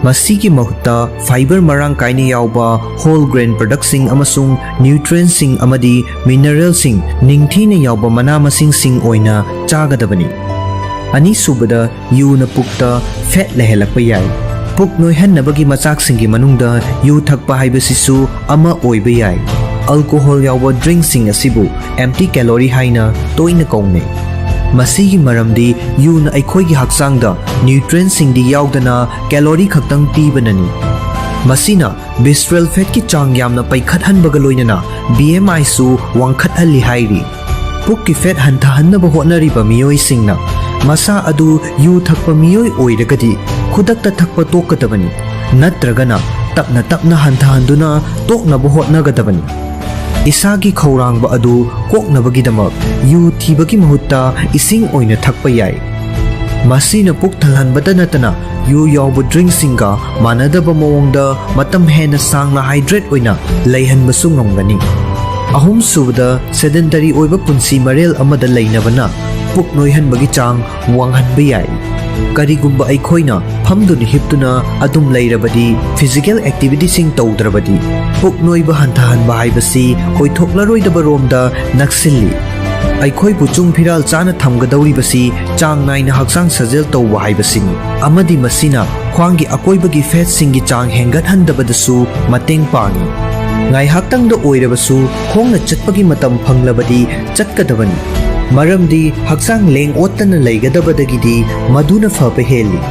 ꯃꯁꯤꯒꯤ ꯃꯍꯨꯠꯇ fibre ꯃꯔꯥꯡ ꯀꯥꯏꯅ ꯌꯥꯎꯕ whole grain productꯁꯤꯡ ꯑꯃꯁꯨꯡ nutrientsꯁꯤꯡ ꯑꯃꯗꯤ mineralꯁꯤꯡ ꯅꯤꯡꯊꯤꯅ ꯌꯥꯎꯕ ꯃꯅꯥ ꯃꯁꯤꯡꯁꯤꯡ ꯑꯣꯏꯅ ꯆꯥꯒꯗꯕꯅꯤ꯫ ꯑꯅꯤꯁꯨꯕꯗ, ꯌꯨꯅ ꯄꯨꯛꯇ ꯐꯦꯠ ꯂꯩꯍꯜꯂꯛꯄ ꯌꯥꯏ꯫ ꯄꯨꯛ ꯅꯣꯏꯍꯟꯅꯕꯒꯤ ꯃꯆꯥꯛꯁꯤꯡꯒꯤ ꯃꯅꯨꯡꯗ ꯌꯨ ꯊꯛꯄ ꯍꯥꯏꯕꯁꯤꯁꯨ ꯑꯃ ꯑꯣꯏꯕ ꯌꯥꯏ꯫ Alcohol ꯌꯥꯎꯕ drinkꯁꯤꯡ ꯑꯁꯤꯕꯨ empty calorie ꯍꯥꯏꯅ ꯇꯣꯏꯅ ꯀꯧꯅꯩ꯫ ꯃꯁꯤꯒꯤ ꯃꯔꯝꯗꯤ ꯌꯨꯅ ꯑꯩꯈꯣꯏꯒꯤ ꯍꯛꯆꯥꯡꯗ nutrientꯁꯤꯡꯗꯤ ꯌꯥꯎꯗꯅ calorie ꯈꯛꯇꯪ ꯄꯤꯕꯅꯅꯤ꯫ ꯃꯁꯤꯅ visceral fatꯀꯤ ꯆꯥꯡ ꯌꯥꯝꯅ ꯄꯩꯈꯠꯍꯟꯕꯒ ꯂꯣꯏꯅꯅ B M Iꯁꯨ ꯋꯥꯡꯈꯠꯍꯜꯂꯤ ꯍꯥꯏꯔꯤ꯫ ꯄꯨꯛꯀꯤ ꯐꯦꯠ ꯍꯟꯊꯍꯟꯅꯕ ꯍꯣꯠꯅꯔꯤꯕ ꯃꯤꯑꯣꯏꯁꯤꯡꯅ ꯃꯁꯥ ꯑꯗꯨ ꯌꯨ ꯊꯛꯄ ꯃꯤꯑꯣꯏ ꯑꯣꯏꯔꯒꯗꯤ ꯈꯨꯗꯛꯇ ꯊꯛꯄ ꯇꯣꯛꯀꯗꯕꯅꯤ, ꯅꯠꯇ꯭ꯔꯒꯅ ꯇꯞꯅ ꯇꯞꯅ ꯍꯟꯊꯍꯟꯗꯨꯅ ꯇꯣꯛꯅꯕ ꯍꯣꯠꯅꯒꯗꯕꯅꯤ꯫ ꯏꯁꯥꯒꯤ ꯈꯧꯔꯥꯡꯕ ꯑꯗꯨ ꯀꯣꯛꯅꯕꯒꯤꯗꯃꯛ ꯌꯨ ꯊꯤꯕꯒꯤ ꯃꯍꯨꯠꯇ ꯏꯁꯤꯡ ꯑꯣꯏꯅ ꯊꯛꯄ ꯌꯥꯏ꯫ ꯃꯁꯤꯅ ꯄꯨꯛ ꯊꯜꯍꯟꯕꯇ ꯅꯠꯇꯅ ꯌꯨ ꯌꯥꯎꯕ ꯗ꯭ꯔꯤꯡꯁꯤꯡꯒ ꯃꯥꯟꯅꯗꯕ ꯃꯑꯣꯡꯗ ꯃꯇꯝ ꯍꯦꯟꯅ ꯁꯥꯡꯅ ꯍꯥꯏꯗ꯭ꯔꯦꯠ ꯑꯣꯏꯅ ꯂꯩꯍꯟꯕꯁꯨ ꯉꯝꯒꯅꯤ꯫ ꯑꯍꯨꯝꯁꯨꯕꯗ, ꯁꯦꯗꯦꯟꯇꯔꯤ ꯑꯣꯏꯕ ꯄꯨꯟꯁꯤ ꯃꯔꯦꯜ ꯑꯃꯗ ꯂꯩꯅꯕꯅ ꯄꯨꯛ ꯅꯣꯏꯍꯟꯕꯒꯤ ꯆꯥꯡ ꯋꯥꯡꯍꯟꯕ ꯌꯥꯏ꯫ ꯀꯔꯤꯒꯨꯝꯕ ꯑꯩꯈꯣꯏꯅ ꯐꯝꯗꯨꯅ ꯍꯤꯞꯇꯨꯅ ꯑꯗꯨꯝ ꯂꯩꯔꯕꯗꯤ, ꯐꯤꯖꯤꯀꯦꯜ ꯑꯦꯛꯇꯤꯚꯤꯇꯤꯁꯤꯡ ꯇꯧꯗ꯭ꯔꯕꯗꯤ, ꯄꯨꯛ ꯅꯣꯏꯕ ꯍꯟꯊꯍꯟꯕ ꯍꯥꯏꯕꯁꯤ ꯑꯣꯏꯊꯣꯛꯂꯔꯣꯏꯗꯕ ꯔꯣꯝꯗ ꯅꯛꯁꯤꯜꯂꯤ꯫ ꯑꯩꯈꯣꯏꯕꯨ ꯆꯨꯡ ꯐꯤꯔꯥꯜ ꯆꯥꯅ ꯊꯝꯒꯗꯧꯔꯤꯕꯁꯤ ꯆꯥꯡ ꯅꯥꯏꯅ ꯍꯛꯆꯥꯡ ꯁꯥꯖꯦꯜ ꯇꯧꯕ ꯍꯥꯏꯕꯁꯤꯅꯤ, ꯑꯃꯗꯤ ꯃꯁꯤꯅ ꯈ꯭ꯋꯥꯡꯒꯤ ꯑꯀꯣꯏꯕꯒꯤ ꯐꯦꯠꯁꯤꯡꯒꯤ ꯆꯥꯡ ꯍꯦꯟꯒꯠꯍꯟꯗꯕꯗꯁꯨ ꯃꯇꯦꯡ ꯄꯥꯡꯏ꯫ ꯉꯥꯏꯍꯥꯛꯇꯪꯗ ꯑꯣꯏꯔꯕꯁꯨ ꯈꯣꯡꯅ ꯆꯠꯄꯒꯤ ꯃꯇꯝ ꯐꯪꯂꯕꯗꯤ ꯆꯠꯀꯗꯕꯅꯤ, ꯃꯔꯝꯗꯤ ꯍꯛꯆꯥꯡ ꯂꯦꯡ ꯑꯣꯠꯇꯅ ꯂꯩꯒꯗꯕꯗꯒꯤꯗꯤ ꯃꯗꯨꯅ ꯐꯕ ꯍꯦꯜꯂꯤ꯫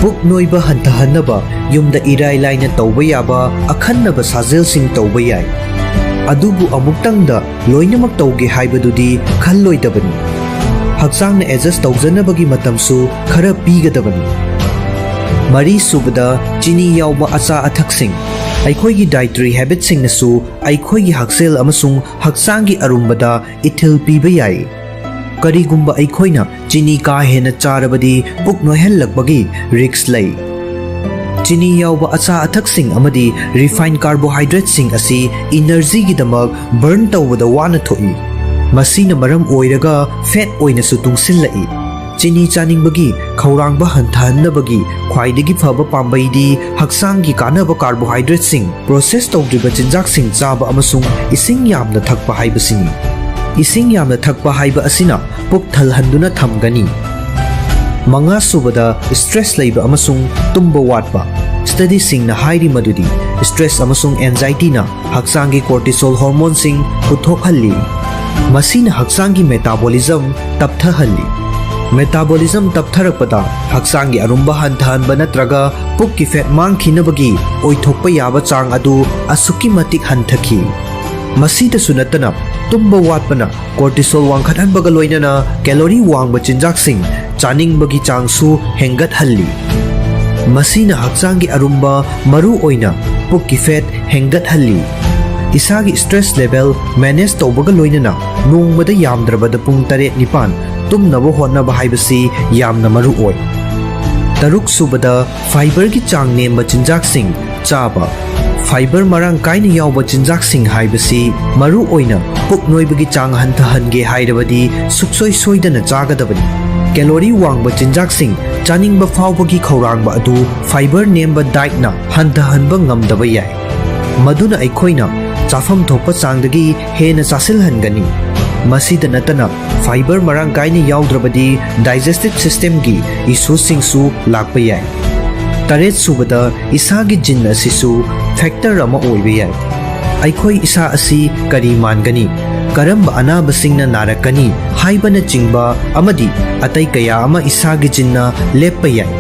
ꯄꯨꯛ ꯅꯣꯏꯕ ꯍꯟꯊꯍꯟꯅꯕ ꯌꯨꯝꯗ ꯏꯔꯥꯏ ꯂꯥꯏꯅ ꯇꯧꯕ ꯌꯥꯕ ꯑꯈꯟꯅꯕ ꯁꯥꯖꯦꯜꯁꯤꯡ ꯇꯧꯕ ꯌꯥꯏ꯫ ꯑꯗꯨꯕꯨ ꯑꯃꯨꯛꯇꯪꯗ ꯂꯣꯏꯅꯃꯛ ꯇꯧꯒꯦ ꯍꯥꯏꯕꯗꯨꯗꯤ ꯈꯜꯂꯣꯏꯗꯕꯅꯤ꯫ ꯍꯛꯆꯥꯡꯅ ꯑꯦꯗꯖꯁ ꯇꯧꯖꯅꯕꯒꯤ ꯃꯇꯝꯁꯨ ꯈꯔ ꯄꯤꯒꯗꯕꯅꯤ꯫ ꯃꯔꯤꯁꯨꯕꯗ, ꯆꯤꯅꯤ ꯌꯥꯎꯕ ꯑꯆꯥ ꯑꯊꯛꯁꯤꯡ꯫ ꯑꯩꯈꯣꯏꯒꯤ ꯗꯥꯏꯇꯔꯤ ꯍꯦꯕꯤꯠꯁꯤꯡꯅꯁꯨ ꯑꯩꯈꯣꯏꯒꯤ ꯍꯛꯁꯦꯜ ꯑꯃꯁꯨꯡ ꯍꯛꯆꯥꯡꯒꯤ ꯑꯔꯨꯝꯕꯗ ꯏꯊꯤꯜ ꯄꯤꯕ ꯌꯥꯏ꯫ ꯀꯔꯤꯒꯨꯝꯕ ꯑꯩꯈꯣꯏꯅ ꯆꯤꯅꯤ ꯀꯥ ꯍꯦꯟꯅ ꯆꯥꯔꯕꯗꯤ ꯄꯨꯛ ꯅꯣꯏꯍꯜꯂꯛꯄꯒꯤ ꯔꯤꯁ꯭ꯛ ꯂꯩ꯫ ꯆꯤꯅꯤ ꯌꯥꯎꯕ ꯑꯆꯥ ꯑꯊꯛꯁꯤꯡ ꯑꯃꯗꯤ ꯔꯤꯐꯥꯏꯟ ꯀꯥꯔꯕꯣꯍꯥꯏꯗ꯭ꯔꯦꯠꯁꯤꯡ ꯑꯁꯤ ꯏꯅꯔꯖꯤꯒꯤꯗꯃꯛ ꯕꯔꯟ ꯇꯧꯕꯗ ꯋꯥꯅ ꯊꯣꯛꯏ꯫ ꯃꯁꯤꯅ ꯃꯔꯝ ꯑꯣꯏꯔꯒ ꯐꯦꯠ ꯑꯣꯏꯅꯁꯨ ꯇꯨꯡꯁꯤꯜꯂꯛꯏ꯫ ꯆꯤꯅꯤ ꯆꯥꯅꯤꯡꯕꯒꯤ ꯈꯧꯔꯥꯡꯕ ꯍꯟꯊꯍꯟꯅꯕꯒꯤ ꯈ꯭ꯋꯥꯏꯗꯒꯤ ꯐꯕ ꯄꯥꯝꯕꯩꯗꯤ ꯍꯛꯆꯥꯡꯒꯤ ꯀꯥꯟꯅꯕ ꯀꯥꯔꯕꯣꯍꯥꯏꯗ꯭ꯔꯦꯠꯁꯤꯡ, ꯄ꯭ꯔꯣꯁꯦꯁ ꯇꯧꯗ꯭ꯔꯤꯕ ꯆꯤꯟꯖꯥꯛꯁꯤꯡ ꯆꯥꯕ ꯑꯃꯁꯨꯡ ꯏꯁꯤꯡ ꯌꯥꯝꯅ ꯊꯛꯄ ꯍꯥꯏꯕꯁꯤꯅꯤ꯫ ꯏꯁꯤꯡ ꯌꯥꯝꯅ ꯊꯛꯄ ꯍꯥꯏꯕ ꯑꯁꯤꯅ ꯄꯨꯛ ꯊꯜꯍꯟꯗꯨꯅ ꯊꯝꯒꯅꯤ꯫ ꯃꯉꯥꯁꯨꯕꯗ, ꯁ꯭ꯇ꯭ꯔꯦꯁ ꯂꯩꯕ ꯑꯃꯁꯨꯡ ꯇꯨꯝꯕ ꯋꯥꯠꯄ꯫ ꯁ꯭ꯇꯗꯤꯁꯤꯡꯅ ꯍꯥꯏꯔꯤ ꯃꯗꯨꯗꯤ ꯁ꯭ꯇ꯭ꯔꯦꯁ ꯑꯃꯁꯨꯡ ꯑꯦꯟꯖꯥꯏꯇꯤꯅ ꯍꯛꯆꯥꯡꯒꯤ ꯀꯣꯔꯇꯤꯁꯣꯜ ꯍꯣꯔꯃꯣꯟꯁꯤꯡ ꯄꯨꯊꯣꯛꯍꯜꯂꯤ꯫ ꯃꯁꯤꯅ ꯍꯛꯆꯥꯡꯒꯤ ꯃꯦꯇꯥꯕꯣꯂꯤꯖꯝ ꯇꯞꯊꯍꯜꯂꯤ꯫ ꯃꯦꯇꯥꯕꯣꯂꯤꯖꯝ ꯇꯞꯊꯔꯛꯄꯗ ꯍꯛꯆꯥꯡꯒꯤ ꯑꯔꯨꯝꯕ ꯍꯟꯊꯍꯟꯕ ꯅꯠꯇ꯭ꯔꯒ ꯄꯨꯛꯀꯤ ꯐꯦꯠ ꯃꯥꯡꯈꯤꯅꯕꯒꯤ ꯑꯣꯏꯊꯣꯛꯄ ꯌꯥꯕ ꯆꯥꯡ ꯑꯗꯨ ꯑꯁꯨꯛꯀꯤ ꯃꯇꯤꯛ ꯍꯟꯊꯈꯤ꯫ ꯃꯁꯤꯗꯁꯨ ꯅꯠꯇꯅ, ꯇꯨꯝꯕ ꯋꯥꯠꯄꯅ cortisol ꯋꯥꯡꯈꯠꯍꯟꯕꯒ ꯂꯣꯏꯅꯅ calorie ꯋꯥꯡꯕ ꯆꯤꯟꯖꯥꯛꯁꯤꯡ ꯆꯥꯅꯤꯡꯕꯒꯤ ꯆꯥꯡꯁꯨ ꯍꯦꯟꯒꯠꯍꯜꯂꯤ꯫ ꯃꯁꯤꯅ ꯍꯛꯆꯥꯡꯒꯤ ꯑꯔꯨꯝꯕ, ꯃꯔꯨ ꯑꯣꯏꯅ ꯄꯨꯛꯀꯤ fat ꯍꯦꯟꯒꯠꯍꯜꯂꯤ꯫ ꯏꯁꯥꯒꯤ stress level manage ꯇꯧꯕꯒ ꯂꯣꯏꯅꯅ ꯅꯣꯡꯃꯗ ꯌꯥꯝꯗ꯭ꯔꯕꯗ ꯄꯨꯡ ꯇꯔꯦꯠ ꯅꯤꯄꯥꯟ ꯇꯨꯝꯅꯕ ꯍꯣꯠꯅꯕ ꯍꯥꯏꯕꯁꯤ ꯌꯥꯝꯅ ꯃꯔꯨ ꯑꯣꯏ꯫ ꯇꯔꯨꯛ ꯁꯨꯕꯗ, fiberꯒꯤ ꯆꯥꯡ ꯅꯦꯝꯕ ꯆꯤꯟꯖꯥꯛꯁꯤꯡ ꯆꯥꯕ꯫ Fiber ꯃꯔꯥꯡ ꯀꯥꯏꯅ ꯌꯥꯎꯕ ꯆꯤꯟꯖꯥꯛꯁꯤꯡ ꯍꯥꯏꯕꯁꯤ ꯃꯔꯨ ꯑꯣꯏꯅ ꯄꯨꯛ ꯅꯣꯏꯕꯒꯤ ꯆꯥꯡ ꯍꯟꯊꯍꯟꯒꯦ ꯍꯥꯏꯔꯕꯗꯤ ꯁꯨꯛꯁꯣꯏ ꯁꯣꯏꯗꯅ ꯆꯥꯒꯗꯕꯅꯤ꯫ Calorie ꯋꯥꯡꯕ ꯆꯤꯟꯖꯥꯛꯁꯤꯡ ꯆꯥꯅꯤꯡꯕ ꯐꯥꯎꯕꯒꯤ ꯈꯧꯔꯥꯡꯕ ꯑꯗꯨ fiber ꯅꯦꯝꯕ dietꯅ ꯍꯟꯊꯍꯟꯕ ꯉꯝꯗꯕ ꯌꯥꯏ, ꯃꯗꯨꯅ ꯑꯩꯈꯣꯏꯅ ꯆꯥꯐꯝ ꯊꯣꯛꯄ ꯆꯥꯡꯗꯒꯤ ꯍꯦꯟꯅ ꯆꯥꯁꯤꯜꯍꯟꯒꯅꯤ꯫ ꯃꯁꯤꯗ ꯅꯠꯇꯅ, fiber ꯃꯔꯥꯡ ꯀꯥꯏꯅ ꯌꯥꯎꯗ꯭ꯔꯕꯗꯤ digestive systemꯒꯤ issueꯁꯤꯡꯁꯨ ꯂꯥꯛꯄ ꯌꯥꯏ꯫ ꯇꯔꯦꯠ ꯁꯨꯕꯗ, ꯏꯁꯥꯒꯤ gene ꯑꯁꯤꯁꯨ factor ꯑꯃ ꯑꯣꯏꯕ ꯌꯥꯏ꯫ ꯑꯩꯈꯣꯏ ꯏꯁꯥ ꯑꯁꯤ ꯀꯔꯤ ꯃꯥꯟꯒꯅꯤ, ꯀꯔꯝꯕ ꯑꯅꯥꯕꯁꯤꯡꯅ ꯅꯥꯔꯛꯀꯅꯤ ꯍꯥꯏꯕꯅꯆꯤꯡꯕ ꯑꯃꯗꯤ ꯑꯇꯩ ꯀꯌꯥ ꯑꯃ ꯏꯁꯥꯒꯤ geneꯅ ꯂꯦꯞꯄ ꯌꯥꯏ꯫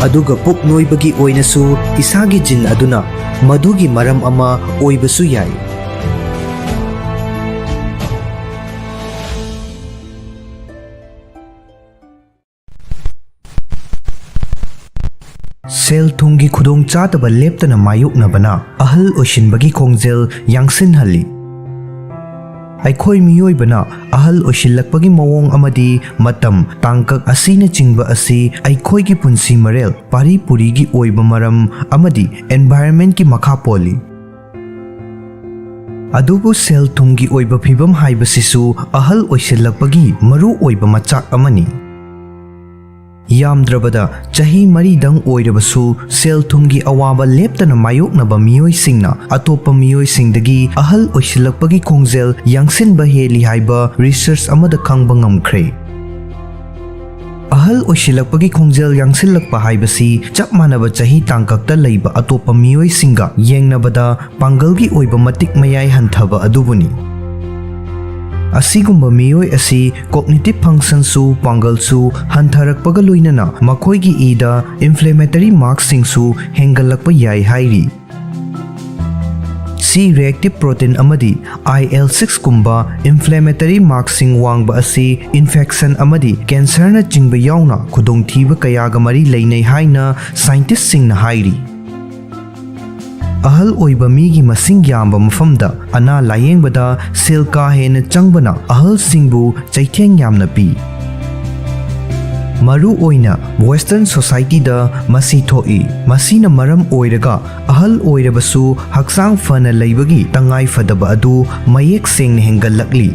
ꯑꯗꯨꯒ ꯄꯨꯛ ꯅꯣꯏꯕꯒꯤ ꯑꯣꯏꯅꯁꯨ ꯏꯁꯥꯒꯤ gene ꯑꯗꯨꯅ ꯃꯗꯨꯒꯤ ꯃꯔꯝ ꯑꯃ ꯑꯣꯏꯕꯁꯨ ꯌꯥꯏ꯫ ꯁꯦꯜ-ꯊꯨꯝꯒꯤ ꯈꯨꯗꯣꯡꯆꯥꯗꯕ ꯂꯦꯞꯇꯅ ꯃꯥꯌꯣꯛꯅꯕꯅ ꯑꯍꯜ ꯑꯣꯏꯁꯤꯟꯕꯒꯤ ꯈꯣꯡꯖꯦꯜ ꯌꯥꯡꯁꯤꯟꯍꯜꯂꯤ꯫ ꯑꯩꯈꯣꯏ ꯃꯤꯑꯣꯏꯕꯅ ꯑꯍꯜ ꯑꯣꯏꯁꯤꯜꯂꯛꯄꯒꯤ ꯃꯑꯣꯡ ꯑꯃꯗꯤ ꯃꯇꯝ, ꯇꯥꯡꯀꯛ ꯑꯁꯤꯅꯆꯤꯡꯕ ꯑꯁꯤ ꯑꯩꯈꯣꯏꯒꯤ ꯄꯨꯟꯁꯤ ꯃꯔꯦꯜ, ꯄꯥꯔꯤ ꯄꯨꯔꯤꯒꯤ ꯑꯣꯏꯕ ꯃꯔꯝ ꯑꯃꯗꯤ environmentꯀꯤ ꯃꯈꯥ ꯄꯣꯜꯂꯤ꯫ ꯑꯗꯨꯕꯨ ꯁꯦꯜ-ꯊꯨꯝꯒꯤ ꯑꯣꯏꯕ ꯐꯤꯚꯝ ꯍꯥꯏꯕꯁꯤꯁꯨ ꯑꯍꯜ ꯑꯣꯏꯁꯤꯜꯂꯛꯄꯒꯤ ꯃꯔꯨ ꯑꯣꯏꯕ ꯃꯆꯥꯛ ꯑꯃꯅꯤ꯫ ꯌꯥꯝꯗ꯭ꯔꯕꯗ ꯆꯍꯤ ꯃꯔꯤꯗꯪ ꯑꯣꯏꯔꯕꯁꯨ, ꯁꯦꯜ-ꯊꯨꯝꯒꯤ ꯑꯋꯥꯕ ꯂꯦꯞꯇꯅ ꯃꯥꯌꯣꯛꯅꯕ ꯃꯤꯑꯣꯏꯁꯤꯡꯅ ꯑꯇꯣꯞꯄ ꯃꯤꯑꯣꯏꯁꯤꯡꯗꯒꯤ ꯑꯍꯜ ꯑꯣꯏꯁꯤꯜꯂꯛꯄꯒꯤ ꯈꯣꯡꯖꯦꯜ ꯌꯥꯡꯁꯤꯟꯕ ꯍꯦꯜꯂꯤ ꯍꯥꯏꯕ research ꯑꯃꯗ ꯈꯪꯕ ꯉꯝꯈ꯭ꯔꯦ꯫ ꯑꯍꯜ ꯑꯣꯏꯁꯤꯜꯂꯛꯄꯒꯤ ꯈꯣꯡꯖꯦꯜ ꯌꯥꯡꯁꯤꯜꯂꯛꯄ ꯍꯥꯏꯕꯁꯤ ꯆꯞ ꯃꯥꯟꯅꯕ ꯆꯍꯤ ꯇꯥꯡꯀꯛꯇ ꯂꯩꯕ ꯑꯇꯣꯞꯄ ꯃꯤꯑꯣꯏꯁꯤꯡꯒ ꯌꯦꯡꯅꯕꯗ ꯄꯥꯡꯒꯜꯒꯤ ꯑꯣꯏꯕ ꯃꯇꯤꯛ ꯃꯌꯥꯏ ꯍꯟꯊꯕ ꯑꯗꯨꯕꯨꯅꯤ꯫ ꯑꯁꯤꯒꯨꯝꯕ ꯃꯤꯑꯣꯏ ꯑꯁꯤ cognitive functionꯁꯨ, ꯄꯥꯡꯒꯜꯁꯨ ꯍꯟꯊꯔꯛꯄꯒ ꯂꯣꯏꯅꯅ ꯃꯈꯣꯏꯒꯤ ꯏꯗ inflammatory markꯁꯤꯡꯁꯨ ꯍꯦꯟꯒꯠꯂꯛꯄ ꯌꯥꯏ ꯍꯥꯏꯔꯤ꯫ C reactive protein ꯑꯃꯗꯤ I L six ꯀꯨꯝꯕ inflammatory markꯁꯤꯡ ꯋꯥꯡꯕ ꯑꯁꯤ infection ꯑꯃꯗꯤ cancerꯅꯆꯤꯡꯕ ꯌꯥꯎꯅ ꯈꯨꯗꯣꯡꯊꯤꯕ ꯀꯌꯥꯒ ꯃꯔꯤ ꯂꯩꯅꯩ ꯍꯥꯏꯅ scientistꯁꯤꯡꯅ ꯍꯥꯏꯔꯤ꯫ ꯑꯍꯜ ꯑꯣꯏꯕ ꯃꯤꯒꯤ ꯃꯁꯤꯡ ꯌꯥꯝꯕ ꯃꯐꯝꯗ ꯑꯅꯥ ꯂꯥꯌꯦꯡꯕꯗ ꯁꯦꯜ ꯀꯥ ꯍꯦꯟꯅ ꯆꯪꯕꯅ ꯑꯍꯜꯁꯤꯡꯕꯨ ꯆꯩꯊꯦꯡ ꯌꯥꯝꯅ ꯄꯤ꯫ ꯃꯔꯨ ꯑꯣꯏꯅ Western societyꯗ ꯃꯁꯤ ꯊꯣꯛꯏ꯫ ꯃꯁꯤꯅ ꯃꯔꯝ ꯑꯣꯏꯔꯒ ꯑꯍꯜ ꯑꯣꯏꯔꯕꯁꯨ ꯍꯛꯆꯥꯡ ꯐꯅ ꯂꯩꯕꯒꯤ ꯇꯉꯥꯏ ꯐꯗꯕ ꯑꯗꯨ ꯃꯌꯦꯛ ꯁꯦꯡꯅ ꯍꯦꯟꯒꯠꯂꯛꯂꯤ꯫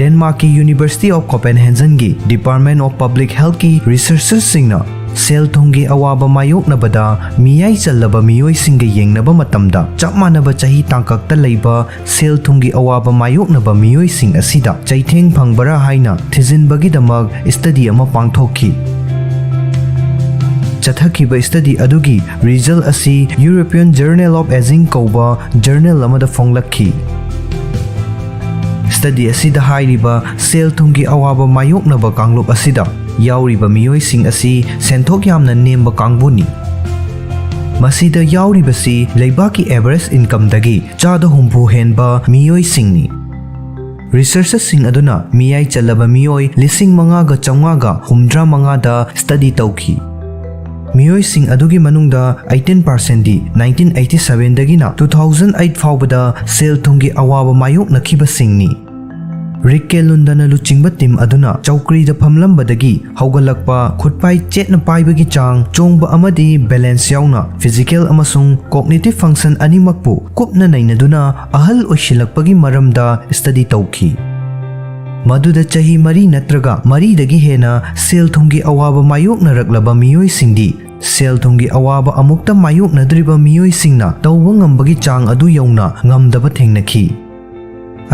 ꯗꯦꯟꯃꯥꯔꯛꯀꯤ University of Copenhagenꯒꯤ Department of Public Healthꯀꯤ researchersꯁꯤꯡꯅ ꯁꯦꯜ ꯊꯨꯝꯒꯤ ꯑꯋꯥꯕ ꯃꯥꯌꯣꯛꯅꯕꯗ ꯃꯤꯌꯥꯏ ꯆꯜꯂꯕ ꯃꯤꯑꯣꯏꯁꯤꯡꯒ ꯌꯦꯡꯅꯕ ꯃꯇꯝꯗ, ꯆꯞ ꯃꯥꯟꯅꯕ ꯆꯍꯤ ꯇꯥꯡꯀꯛꯇ ꯂꯩꯕ ꯁꯦꯜ ꯊꯨꯝꯒꯤ ꯑꯋꯥꯕ ꯃꯥꯌꯣꯛꯅꯕ ꯃꯤꯑꯣꯏꯁꯤꯡ ꯑꯁꯤꯗ ꯆꯩꯊꯦꯡ ꯐꯪꯕꯔꯥ ꯍꯥꯏꯅ ꯊꯤꯖꯤꯟꯕꯒꯤꯗꯃꯛ study ꯑꯃ ꯄꯥꯡꯊꯣꯛꯈꯤ꯫ ꯆꯠꯊꯈꯤꯕ study ꯑꯗꯨꯒꯤ result ꯑꯁꯤ European Journal of Aging ꯀꯧꯕ journal ꯑꯃꯗ ꯐꯣꯡꯂꯛꯈꯤ꯫ Study ꯑꯁꯤꯗ ꯍꯥꯏꯔꯤꯕ ꯁꯦꯜ ꯊꯨꯝꯒꯤ ꯑꯋꯥꯕ ꯃꯥꯌꯣꯛꯅꯕ ꯀꯥꯡꯂꯨꯞ ꯑꯁꯤꯗ ꯌꯥꯎꯔꯤꯕ ꯃꯤꯑꯣꯏꯁꯤꯡ ꯑꯁꯤ ꯁꯦꯟꯊꯣꯛ ꯌꯥꯝꯅ ꯅꯦꯝꯕ ꯀꯥꯡꯕꯨꯅꯤ꯫ ꯃꯁꯤꯗ ꯌꯥꯎꯔꯤꯕꯁꯤ ꯂꯩꯕꯥꯛꯀꯤ average incomeꯗꯒꯤ ꯆꯥꯗ ꯍꯨꯝꯐꯨ ꯍꯦꯟꯕ ꯃꯤꯑꯣꯏꯁꯤꯡꯅꯤ꯫ Researcherꯁꯤꯡ ꯑꯗꯨꯅ ꯃꯤꯌꯥꯏ ꯆꯜꯂꯕ ꯃꯤꯑꯣꯏ ꯂꯤꯁꯤꯡ ꯃꯉꯥꯒ ꯆꯥꯝꯃꯉꯥꯒ ꯍꯨꯝꯗ꯭ꯔꯥ ꯃꯉꯥꯗ study ꯇꯧꯈꯤ꯫ ꯃꯤꯑꯣꯏꯁꯤꯡ ꯑꯗꯨꯒꯤ ꯃꯅꯨꯡꯗ eighteen percentꯗꯤ nineteen eighty sevenꯗꯒꯤꯅ two thousand eight ꯐꯥꯎꯕꯗ ꯁꯦꯜ ꯊꯨꯝꯒꯤ ꯑꯋꯥꯕ ꯃꯥꯌꯣꯛꯅꯈꯤꯕꯁꯤꯡꯅꯤ꯫ ꯔꯤꯛ ꯀꯦ ꯂꯨꯟꯗꯅ ꯂꯨꯆꯤꯡꯕ team ꯑꯗꯨꯅ ꯆꯧꯀ꯭ꯔꯤꯗ ꯐꯝꯂꯝꯕꯗꯒꯤ ꯍꯧꯒꯠꯂꯛꯄ, ꯈꯨꯠꯄꯥꯏ ꯆꯦꯠꯅ ꯄꯥꯏꯕꯒꯤ ꯆꯥꯡ, ꯆꯣꯡꯕ ꯑꯃꯗꯤ balance ꯌꯥꯎꯅ physical ꯑꯃꯁꯨꯡ cognitive function ꯑꯅꯤꯃꯛꯄꯨ ꯀꯨꯞꯅ ꯅꯩꯅꯗꯨꯅ ꯑꯍꯜ ꯑꯣꯏꯁꯤꯜꯂꯛꯄꯒꯤ ꯃꯔꯝꯗ study ꯇꯧꯈꯤ꯫ ꯃꯗꯨꯗ ꯆꯍꯤ ꯃꯔꯤ ꯅꯠꯇ꯭ꯔꯒ ꯃꯔꯤꯗꯒꯤ ꯍꯦꯟꯅ ꯁꯦꯜ ꯊꯨꯝꯒꯤ ꯑꯋꯥꯕ ꯃꯥꯌꯣꯛꯅꯔꯛꯂꯕ ꯃꯤꯑꯣꯏꯁꯤꯡꯗꯤ ꯁꯦꯜ ꯊꯨꯝꯒꯤ ꯑꯋꯥꯕ ꯑꯃꯨꯛꯇ ꯃꯥꯌꯣꯛꯅꯗ꯭ꯔꯤꯕ ꯃꯤꯑꯣꯏꯁꯤꯡꯅ ꯇꯧꯕ ꯉꯝꯕꯒꯤ ꯆꯥꯡ ꯑꯗꯨ ꯌꯧꯅ ꯉꯝꯗꯕ ꯊꯦꯡꯅꯈꯤ꯫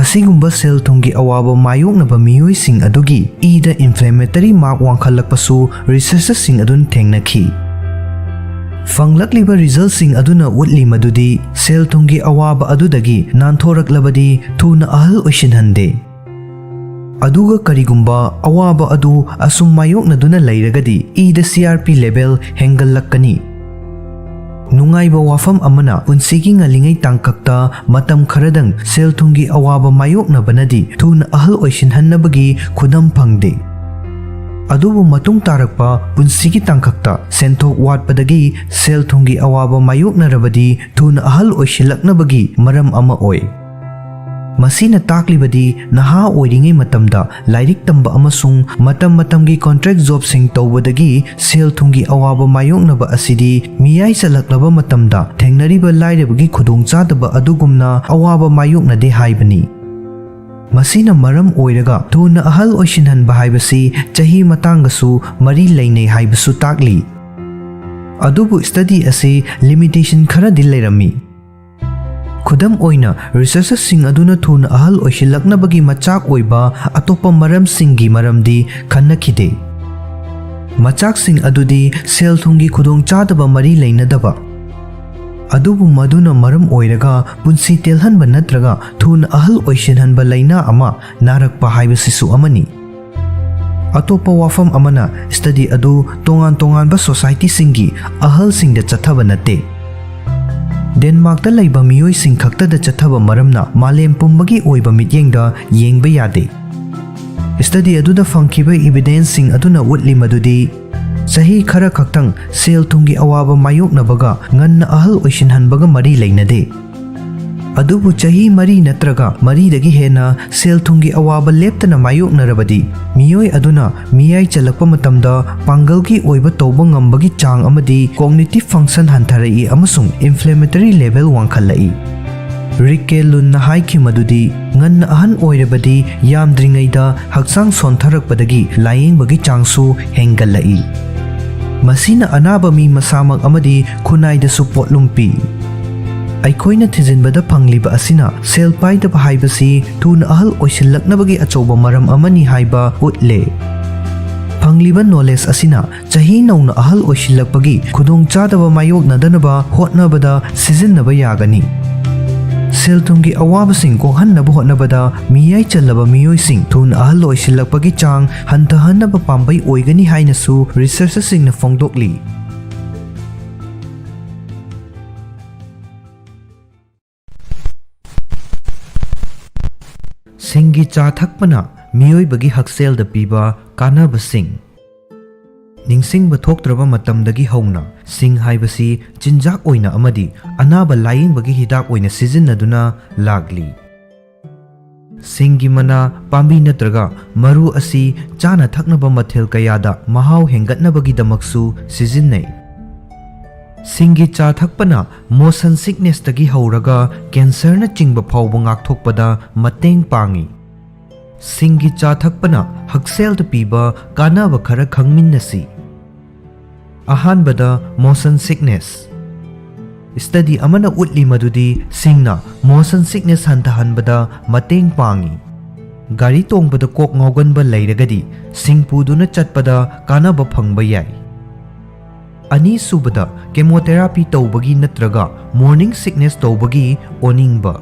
ꯑꯁꯤꯒꯨꯝꯕ ꯁꯦꯜ ꯊꯨꯝꯒꯤ ꯑꯋꯥꯕ ꯃꯥꯌꯣꯛꯅꯕ ꯃꯤꯑꯣꯏꯁꯤꯡ ꯑꯗꯨꯒꯤ ꯏꯗ inflammatory mark ꯋꯥꯡꯈꯠꯂꯛꯄꯁꯨ researcherꯁꯤꯡ ꯑꯗꯨꯅ ꯊꯦꯡꯅꯈꯤ꯫ ꯐꯪꯂꯛꯂꯤꯕ resultꯁꯤꯡ ꯑꯗꯨꯅ ꯎꯠꯂꯤ ꯃꯗꯨꯗꯤ ꯁꯦꯜ ꯊꯨꯝꯒꯤ ꯑꯋꯥꯕ ꯑꯗꯨꯗꯒꯤ ꯅꯥꯟꯊꯣꯔꯛꯂꯕꯗꯤ ꯊꯨꯅ ꯑꯍꯜ ꯑꯣꯏꯁꯤꯟꯍꯟꯗꯦ꯫ ꯑꯗꯨꯒ ꯀꯔꯤꯒꯨꯝꯕ ꯑꯋꯥꯕ ꯑꯗꯨ ꯑꯁꯨꯝ ꯃꯥꯌꯣꯛꯅꯗꯨꯅ ꯂꯩꯔꯒꯗꯤ ꯏꯗ C R P level ꯍꯦꯟꯒꯠꯂꯛꯀꯅꯤ꯫ ꯅꯨꯡꯉꯥꯏꯕ ꯋꯥꯐꯝ ꯑꯃꯅ, ꯄꯨꯟꯁꯤꯒꯤ ꯉꯜꯂꯤꯉꯩ ꯇꯥꯡꯀꯛꯇ ꯃꯇꯝ ꯈꯔꯗꯪ ꯁꯦꯜ ꯊꯨꯝꯒꯤ ꯑꯋꯥꯕ ꯃꯥꯌꯣꯛꯅꯕꯅꯗꯤ ꯊꯨꯅ ꯑꯍꯜ ꯑꯣꯏꯁꯤꯟꯍꯟꯅꯕꯒꯤ ꯈꯨꯗꯝ ꯐꯪꯗꯦ꯫ ꯑꯗꯨꯕꯨ ꯃꯇꯨꯡ ꯇꯥꯔꯛꯄ ꯄꯨꯟꯁꯤꯒꯤ ꯇꯥꯡꯀꯛꯇ ꯁꯦꯟꯊꯣꯛ ꯋꯥꯠꯄꯗꯒꯤ ꯁꯦꯜ ꯊꯨꯝꯒꯤ ꯑꯋꯥꯕ ꯃꯥꯌꯣꯛꯅꯔꯕꯗꯤ ꯊꯨꯅ ꯑꯍꯜ ꯑꯣꯏꯁꯤꯜꯂꯛꯅꯕꯒꯤ ꯃꯔꯝ ꯑꯃ ꯑꯣꯏ꯫ ꯃꯁꯤꯅ ꯇꯥꯛꯂꯤꯕꯗꯤ ꯅꯍꯥ ꯑꯣꯏꯔꯤꯉꯩ ꯃꯇꯝꯗ ꯂꯥꯏꯔꯤꯛ ꯇꯝꯕ ꯑꯃꯁꯨꯡ ꯃꯇꯝ ꯃꯇꯝꯒꯤ ꯀꯣꯟꯇ꯭ꯔꯦꯛ ꯖꯣꯕꯁꯤꯡ ꯇꯧꯕꯗꯒꯤ ꯁꯦꯜ ꯊꯨꯝꯒꯤ ꯑꯋꯥꯕ ꯃꯥꯌꯣꯛꯅꯕ ꯑꯁꯤꯗꯤ ꯃꯤꯌꯥꯏ ꯆꯜꯂꯛꯂꯕ ꯃꯇꯝꯗ ꯊꯦꯡꯅꯔꯤꯕ ꯂꯥꯏꯔꯕꯒꯤ ꯈꯨꯗꯣꯡꯆꯥꯗꯕ ꯑꯗꯨꯒꯨꯝꯅ ꯑꯋꯥꯕ ꯃꯥꯌꯣꯛꯅꯗꯦ ꯍꯥꯏꯕꯅꯤ꯫ ꯃꯁꯤꯅ ꯃꯔꯝ ꯑꯣꯏꯔꯒ ꯊꯨꯅ ꯑꯍꯜ ꯑꯣꯏꯁꯤꯟꯍꯟꯕ ꯍꯥꯏꯕꯁꯤ ꯆꯍꯤ ꯃꯇꯥꯡꯒꯁꯨ ꯃꯔꯤ ꯂꯩꯅꯩ ꯍꯥꯏꯕꯁꯨ ꯇꯥꯛꯂꯤ꯫ ꯑꯗꯨꯕꯨ ꯁ꯭ꯇꯗꯤ ꯑꯁꯤ ꯂꯤꯃꯤꯇꯦꯁꯟ ꯈꯔꯗꯤ ꯂꯩꯔꯝꯃꯤ꯫ ꯈꯨꯗꯝ ꯑꯣꯏꯅ, ꯔꯤꯁꯔꯆꯔꯁꯤꯡ ꯑꯗꯨꯅ ꯊꯨꯅ ꯑꯍꯜ ꯑꯣꯏꯁꯤꯜꯂꯛꯅꯕꯒꯤ ꯃꯆꯥꯛ ꯑꯣꯏꯕ ꯑꯇꯣꯞꯄ ꯃꯔꯝꯁꯤꯡꯒꯤ ꯃꯔꯝꯗꯤ ꯈꯟꯅꯈꯤꯗꯦ꯫ ꯃꯆꯥꯛꯁꯤꯡ ꯑꯗꯨꯗꯤ ꯁꯦꯜ ꯊꯨꯝꯒꯤ ꯈꯨꯗꯣꯡꯆꯥꯗꯕ ꯃꯔꯤ ꯂꯩꯅꯗꯕ, ꯑꯗꯨꯕꯨ ꯃꯗꯨꯅ ꯃꯔꯝ ꯑꯣꯏꯔꯒ ꯄꯨꯟꯁꯤ ꯇꯦꯜꯍꯟꯕ ꯅꯠꯇ꯭ꯔꯒ ꯊꯨꯅ ꯑꯍꯜ ꯑꯣꯏꯁꯤꯟꯍꯟꯕ ꯂꯥꯏꯅꯥ ꯑꯃ ꯅꯥꯔꯛꯄ ꯍꯥꯏꯕꯁꯤꯁꯨ ꯑꯃꯅꯤ꯫ ꯑꯇꯣꯞꯄ ꯋꯥꯐꯝ ꯑꯃꯅ, ꯁ꯭ꯇꯗꯤ ꯑꯗꯨ ꯇꯣꯉꯥꯟ ꯇꯣꯉꯥꯟꯕ ꯁꯣꯁꯥꯏꯇꯤꯁꯤꯡꯒꯤ ꯑꯍꯜꯁꯤꯡꯗ ꯆꯠꯊꯕ ꯅꯠꯇꯦ꯫ ꯗꯦꯟꯃꯥꯔꯛꯇ ꯂꯩꯕ ꯃꯤꯑꯣꯏꯁꯤꯡ ꯈꯛꯇꯗ ꯆꯠꯊꯕ ꯃꯔꯝꯅ ꯃꯥꯂꯦꯝ ꯄꯨꯝꯕꯒꯤ ꯑꯣꯏꯕ ꯃꯤꯠꯌꯦꯡꯗ ꯌꯦꯡꯕ ꯌꯥꯗꯦ꯫ ꯁ꯭ꯇꯗꯤ ꯑꯗꯨꯗ ꯐꯪꯈꯤꯕ ꯏꯕꯤꯗꯦꯟꯁꯁꯤꯡ ꯑꯗꯨꯅ ꯎꯠꯂꯤ ꯃꯗꯨꯗꯤ ꯆꯍꯤ ꯈꯔ ꯈꯛꯇꯪ ꯁꯦꯜ ꯊꯨꯝꯒꯤ ꯑꯋꯥꯕ ꯃꯥꯌꯣꯛꯅꯕꯒ ꯉꯟꯅ ꯑꯍꯜ ꯑꯣꯏꯁꯤꯟꯍꯟꯕꯒ ꯃꯔꯤ ꯂꯩꯅꯗꯦ꯫ ꯑꯗꯨꯕꯨ ꯆꯍꯤ ꯃꯔꯤ ꯅꯠꯇ꯭ꯔꯒ ꯃꯔꯤꯗꯒꯤ ꯍꯦꯟꯅ ꯁꯦꯜ ꯊꯨꯝꯒꯤ ꯑꯋꯥꯕ ꯂꯦꯞꯇꯅ ꯃꯥꯌꯣꯛꯅꯔꯕꯗꯤ, ꯃꯤꯑꯣꯏ ꯑꯗꯨꯅ ꯃꯤꯌꯥꯏ ꯆꯜꯂꯛꯄ ꯃꯇꯝꯗ ꯄꯥꯡꯒꯜꯒꯤ ꯑꯣꯏꯕ ꯇꯧꯕ ꯉꯝꯕꯒꯤ ꯆꯥꯡ ꯑꯃꯗꯤ cognitive function ꯍꯟꯊꯔꯛꯏ ꯑꯃꯁꯨꯡ inflammatory level ꯋꯥꯡꯈꯠꯂꯛꯏ꯫ ꯔꯤꯛꯀꯦ ꯂꯨꯟꯅ ꯍꯥꯏꯈꯤ ꯃꯗꯨꯗꯤ, ꯉꯟꯅ ꯑꯍꯟ ꯑꯣꯏꯔꯕꯗꯤ ꯌꯥꯝꯗ꯭ꯔꯤꯉꯩꯗ ꯍꯛꯆꯥꯡ ꯁꯣꯟꯊꯔꯛꯄꯗꯒꯤ ꯂꯥꯌꯦꯡꯕꯒꯤ ꯆꯥꯡꯁꯨ ꯍꯦꯟꯒꯠꯂꯛꯏ꯫ ꯃꯁꯤꯅ ꯑꯅꯥꯕ ꯃꯤ ꯃꯁꯥꯃꯛ ꯑꯃꯗꯤ ꯈꯨꯟꯅꯥꯏꯗꯁꯨ ꯄꯣꯠꯂꯨꯝ ꯄꯤ꯫ ꯑꯩꯈꯣꯏꯅ ꯊꯤꯖꯤꯟꯕꯗ ꯐꯪꯂꯤꯕ ꯑꯁꯤꯅ ꯁꯦꯜ ꯄꯥꯏꯗꯕ ꯍꯥꯏꯕꯁꯤ ꯊꯨꯅ ꯑꯍꯜ ꯑꯣꯏꯁꯤꯜꯂꯛꯅꯕꯒꯤ ꯑꯆꯧꯕ ꯃꯔꯝ ꯑꯃꯅꯤ ꯍꯥꯏꯕ ꯎꯠꯂꯦ꯫ ꯐꯪꯂꯤꯕ ꯅꯣꯂꯦꯖ ꯑꯁꯤꯅ ꯆꯍꯤ ꯅꯧꯅ ꯑꯍꯜ ꯑꯣꯏꯁꯤꯜꯂꯛꯄꯒꯤ ꯈꯨꯗꯣꯡꯆꯥꯗꯕ ꯃꯥꯌꯣꯛꯅꯗꯅꯕ ꯍꯣꯠꯅꯕꯗ ꯁꯤꯖꯤꯟꯅꯕ ꯌꯥꯒꯅꯤ꯫ ꯁꯦꯜ ꯊꯨꯝꯒꯤ ꯑꯋꯥꯕꯁꯤꯡ ꯀꯣꯛꯍꯟꯅꯕ ꯍꯣꯠꯅꯕꯗ ꯃꯤꯌꯥꯏ ꯆꯜꯂꯕ ꯃꯤꯑꯣꯏꯁꯤꯡ ꯊꯨꯅ ꯑꯍꯜ ꯑꯣꯏꯁꯤꯜꯂꯛꯄꯒꯤ ꯆꯥꯡ ꯍꯟꯊꯍꯟꯅꯕ ꯄꯥꯝꯕꯩ ꯑꯣꯏꯒꯅꯤ ꯍꯥꯏꯅꯁꯨ ꯔꯤꯁꯔꯆꯔꯁꯤꯡꯅ ꯐꯣꯡꯗꯣꯛꯂꯤ꯫ ꯁꯤꯡꯒꯤ ꯆꯥ ꯊꯛꯄꯅ ꯃꯤꯑꯣꯏꯕꯒꯤ ꯍꯛꯁꯦꯜꯗ ꯄꯤꯕ ꯀꯥꯟꯅꯕꯁꯤꯡ꯫ ꯅꯤꯡꯁꯤꯡꯕ ꯊꯣꯛꯇ꯭ꯔꯕ ꯃꯇꯝꯗꯒꯤ ꯍꯧꯅ ꯁꯤꯡ ꯍꯥꯏꯕꯁꯤ ꯆꯤꯟꯖꯥꯛ ꯑꯣꯏꯅ ꯑꯃꯗꯤ ꯑꯅꯥꯕ ꯂꯥꯌꯦꯡꯕꯒꯤ ꯍꯤꯗꯥꯛ ꯑꯣꯏꯅ ꯁꯤꯖꯤꯟꯅꯗꯨꯅ ꯂꯥꯛꯂꯤ꯫ ꯁꯤꯡꯒꯤ ꯃꯅꯥ, ꯄꯥꯝꯕꯤ ꯅꯠꯇ꯭ꯔꯒ ꯃꯔꯨ ꯑꯁꯤ ꯆꯥꯅ ꯊꯛꯅꯕ ꯃꯊꯦꯜ ꯀꯌꯥꯗ ꯃꯍꯥꯎ ꯍꯦꯟꯒꯠꯅꯕꯒꯤꯗꯃꯛꯁꯨ ꯁꯤꯖꯤꯟꯅꯩ꯫ ꯁꯤꯡꯒꯤ ꯆꯥ ꯊꯛꯄꯅ motion sicknessꯇꯒꯤ ꯍꯧꯔꯒ cancerꯅꯆꯤꯡꯕ ꯐꯥꯎꯕ ꯉꯥꯛꯊꯣꯛꯄꯗ ꯃꯇꯦꯡ ꯄꯥꯡꯏ꯫ ꯁꯤꯡꯒꯤ ꯆꯥ ꯊꯛꯄꯅ ꯍꯛꯁꯦꯜꯗ ꯄꯤꯕ ꯀꯥꯟꯅꯕ ꯈꯔ ꯈꯪꯃꯤꯟꯅꯁꯤ꯫ ꯑꯍꯥꯟꯕꯗ, motion sickness꯫ Study ꯑꯃꯅ ꯎꯠꯂꯤ ꯃꯗꯨꯗꯤ ꯁꯤꯡꯅ motion sickness ꯍꯟꯊꯍꯟꯕꯗ ꯃꯇꯦꯡ ꯄꯥꯡꯏ꯫ ꯒꯥꯔꯤ ꯇꯣꯡꯕꯗ ꯀꯣꯛ ꯉꯥꯎꯒꯟꯕ ꯂꯩꯔꯒꯗꯤ ꯁꯤꯡ ꯄꯨꯗꯨꯅ ꯆꯠꯄꯗ ꯀꯥꯟꯅꯕ ꯐꯪꯕ ꯌꯥꯏ꯫ ꯑꯅꯤꯁꯨꯕꯗ, chemotherapy ꯇꯧꯕꯒꯤ ꯅꯠꯇ꯭ꯔꯒ morning sickness ꯇꯧꯕꯒꯤ ꯑꯣꯅꯤꯡꯕ꯫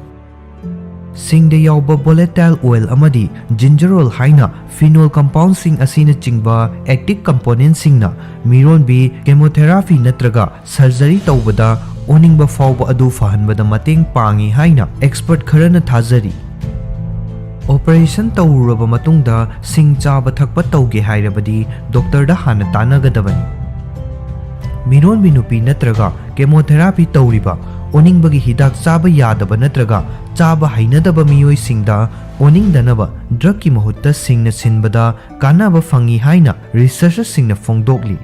ꯁꯤꯡꯗ ꯌꯥꯎꯕ volatile oil ꯑꯃꯗꯤ gingerol ꯍꯥꯏꯅ phenol compoundꯁꯤꯡ ꯑꯁꯤꯅꯆꯤꯡꯕ active componentꯁꯤꯡꯅ ꯃꯤꯔꯣꯟꯕꯤ chemotherapy ꯅꯠꯇ꯭ꯔꯒ surgery ꯇꯧꯕꯗ ꯑꯣꯅꯤꯡꯕ ꯐꯥꯎꯕ ꯑꯗꯨ ꯐꯍꯟꯕꯗ ꯃꯇꯦꯡ ꯄꯥꯡꯏ ꯍꯥꯏꯅ expert ꯈꯔꯅ ꯊꯥꯖꯔꯤ꯫ Operation ꯇꯧꯔꯨꯔꯕ ꯃꯇꯨꯡꯗ ꯁꯤꯡ ꯆꯥꯕ ꯊꯛꯄ ꯇꯧꯒꯦ ꯍꯥꯏꯔꯕꯗꯤ doctorꯗ ꯍꯥꯟꯅ ꯇꯥꯟꯅꯒꯗꯕꯅꯤ꯫ ꯃꯤꯔꯣꯟꯕꯤ ꯅꯨꯄꯤ ꯅꯠꯇ꯭ꯔꯒ chemotherapy ꯇꯧꯔꯤꯕ, ꯑꯣꯅꯤꯡꯕꯒꯤ ꯍꯤꯗꯥꯛ ꯆꯥꯕ ꯌꯥꯗꯕ ꯅꯠꯇ꯭ꯔꯒ ꯆꯥꯕ ꯍꯩꯅꯗꯕ ꯃꯤꯑꯣꯏꯁꯤꯡꯗ ꯑꯣꯅꯤꯡꯗꯅꯕ drugꯀꯤ ꯃꯍꯨꯠꯇ ꯁꯤꯡꯅ ꯁꯤꯟꯕꯗ ꯀꯥꯟꯅꯕ ꯐꯪꯏ ꯍꯥꯏꯅ researcherꯁꯤꯡꯅ ꯐꯣꯡꯗꯣꯛꯂꯤ꯫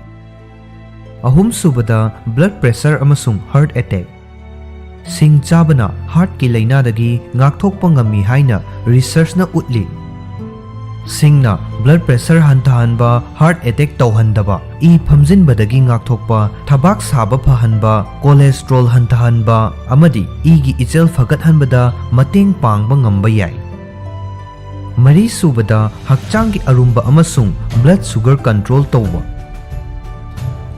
ꯑꯍꯨꯝꯁꯨꯕꯗ, blood pressure ꯑꯃꯁꯨꯡ heart attack꯫ ꯁꯤꯡ ꯆꯥꯕꯅ heartꯀꯤ ꯂꯥꯏꯅꯥꯗꯒꯤ ꯉꯥꯛꯊꯣꯛꯄ ꯉꯝꯃꯤ ꯍꯥꯏꯅ researchꯅ ꯎꯠꯂꯤ꯫ ꯁꯤꯡꯅ blood pressure ꯍꯟꯊꯍꯟꯕ, heart attack ꯇꯧꯍꯟꯗꯕ, ꯏ ꯐꯝꯖꯤꯟꯕꯗꯒꯤ ꯉꯥꯛꯊꯣꯛꯄ, ꯊꯕꯥꯛ ꯁꯥꯕ ꯐꯍꯟꯕ, cholesterol ꯍꯟꯊꯍꯟꯕ ꯑꯃꯗꯤ ꯏꯒꯤ ꯏꯆꯦꯜ ꯐꯒꯠꯍꯟꯕꯗ ꯃꯇꯦꯡ ꯄꯥꯡꯕ ꯉꯝꯕ ꯌꯥꯏ꯫ ꯃꯔꯤꯁꯨꯕꯗ, ꯍꯛꯆꯥꯡꯒꯤ ꯑꯔꯨꯝꯕ ꯑꯃꯁꯨꯡ blood sugar control ꯇꯧꯕ꯫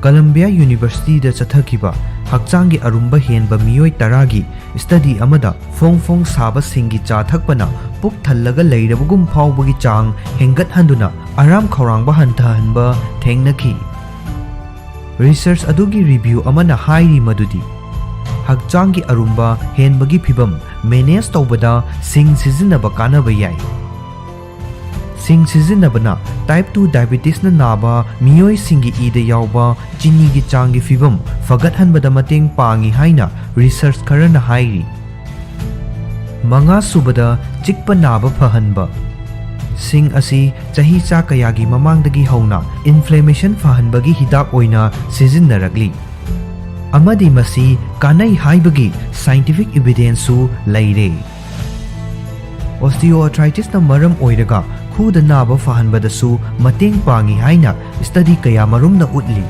Columbia Universityꯗ ꯆꯠꯊꯈꯤꯕ ꯍꯛꯆꯥꯡꯒꯤ ꯑꯔꯨꯝꯕ ꯍꯦꯟꯕ ꯃꯤꯑꯣꯏ ꯇꯔꯥꯒꯤ study ꯑꯃꯗ ꯐꯣꯡ ꯐꯣꯡ ꯁꯥꯕ ꯁꯤꯡꯒꯤ ꯆꯥ ꯊꯛꯄꯅ ꯄꯨꯛ ꯊꯜꯂꯒ ꯂꯩꯔꯕꯒꯨꯝ ꯐꯥꯎꯕꯒꯤ ꯆꯥꯡ ꯍꯦꯟꯒꯠꯍꯟꯗꯨꯅ ꯑꯔꯥꯝ ꯈꯧꯔꯥꯡꯕ ꯍꯟꯊꯍꯟꯕ ꯊꯦꯡꯅꯈꯤ꯫ Research ꯑꯗꯨꯒꯤ review ꯑꯃꯅ ꯍꯥꯏꯔꯤ ꯃꯗꯨꯗꯤ, ꯍꯛꯆꯥꯡꯒꯤ ꯑꯔꯨꯝꯕ ꯍꯦꯟꯕꯒꯤ ꯐꯤꯚꯝ ꯃꯦꯅꯦꯖ ꯇꯧꯕꯗ ꯁꯤꯡ ꯁꯤꯖꯤꯟꯅꯕ ꯀꯥꯟꯅꯕ ꯌꯥꯏ꯫ ꯁꯤꯡ ꯁꯤꯖꯤꯟꯅꯕꯅ ꯇꯥꯏꯞ ꯇꯨ ꯗꯥꯏꯕꯤꯇꯤꯁꯅ ꯅꯥꯕ ꯃꯤꯑꯣꯏꯁꯤꯡꯒꯤ ꯏꯗ ꯌꯥꯎꯕ ꯆꯤꯅꯤꯒꯤ ꯆꯥꯡꯒꯤ ꯐꯤꯚꯝ ꯐꯒꯠꯍꯟꯕꯗ ꯃꯇꯦꯡ ꯄꯥꯡꯏ ꯍꯥꯏꯅ ꯔꯤꯁꯔꯆ ꯈꯔꯅ ꯍꯥꯏꯔꯤ꯫ ꯃꯉꯥ ꯁꯨꯕꯗ, ꯆꯤꯛꯄ ꯅꯥꯕ ꯐꯍꯟꯕ꯫ ꯁꯤꯡ ꯑꯁꯤ ꯆꯍꯤꯆꯥ ꯀꯌꯥꯒꯤ ꯃꯃꯥꯡꯗꯒꯤ ꯍꯧꯅ ꯏꯟꯐ꯭ꯂꯦꯃꯦꯁꯟ ꯐꯍꯟꯕꯒꯤ ꯍꯤꯗꯥꯛ ꯑꯣꯏꯅ ꯁꯤꯖꯤꯟꯅꯔꯛꯂꯤ, ꯑꯃꯗꯤ ꯃꯁꯤ ꯀꯥꯟꯅꯩ ꯍꯥꯏꯕꯒꯤ ꯁꯥꯏꯟꯇꯤꯐꯤꯛ ꯏꯕꯤꯗꯦꯟꯁꯁꯨ ꯂꯩꯔꯦ꯫ ꯑꯣꯁꯇꯤꯑꯣꯑꯥꯔꯊ꯭ꯔꯥꯏꯇꯤꯁꯅ ꯃꯔꯝ ꯑꯣꯏꯔꯒ ꯈꯨꯗ ꯅꯥꯕ ꯐꯍꯟꯕꯗꯁꯨ ꯃꯇꯦꯡ ꯄꯥꯡꯏ ꯍꯥꯏꯅ ꯁ꯭ꯇꯗꯤ ꯀꯌꯥꯃꯔꯨꯝꯅ ꯎꯠꯂꯤ꯫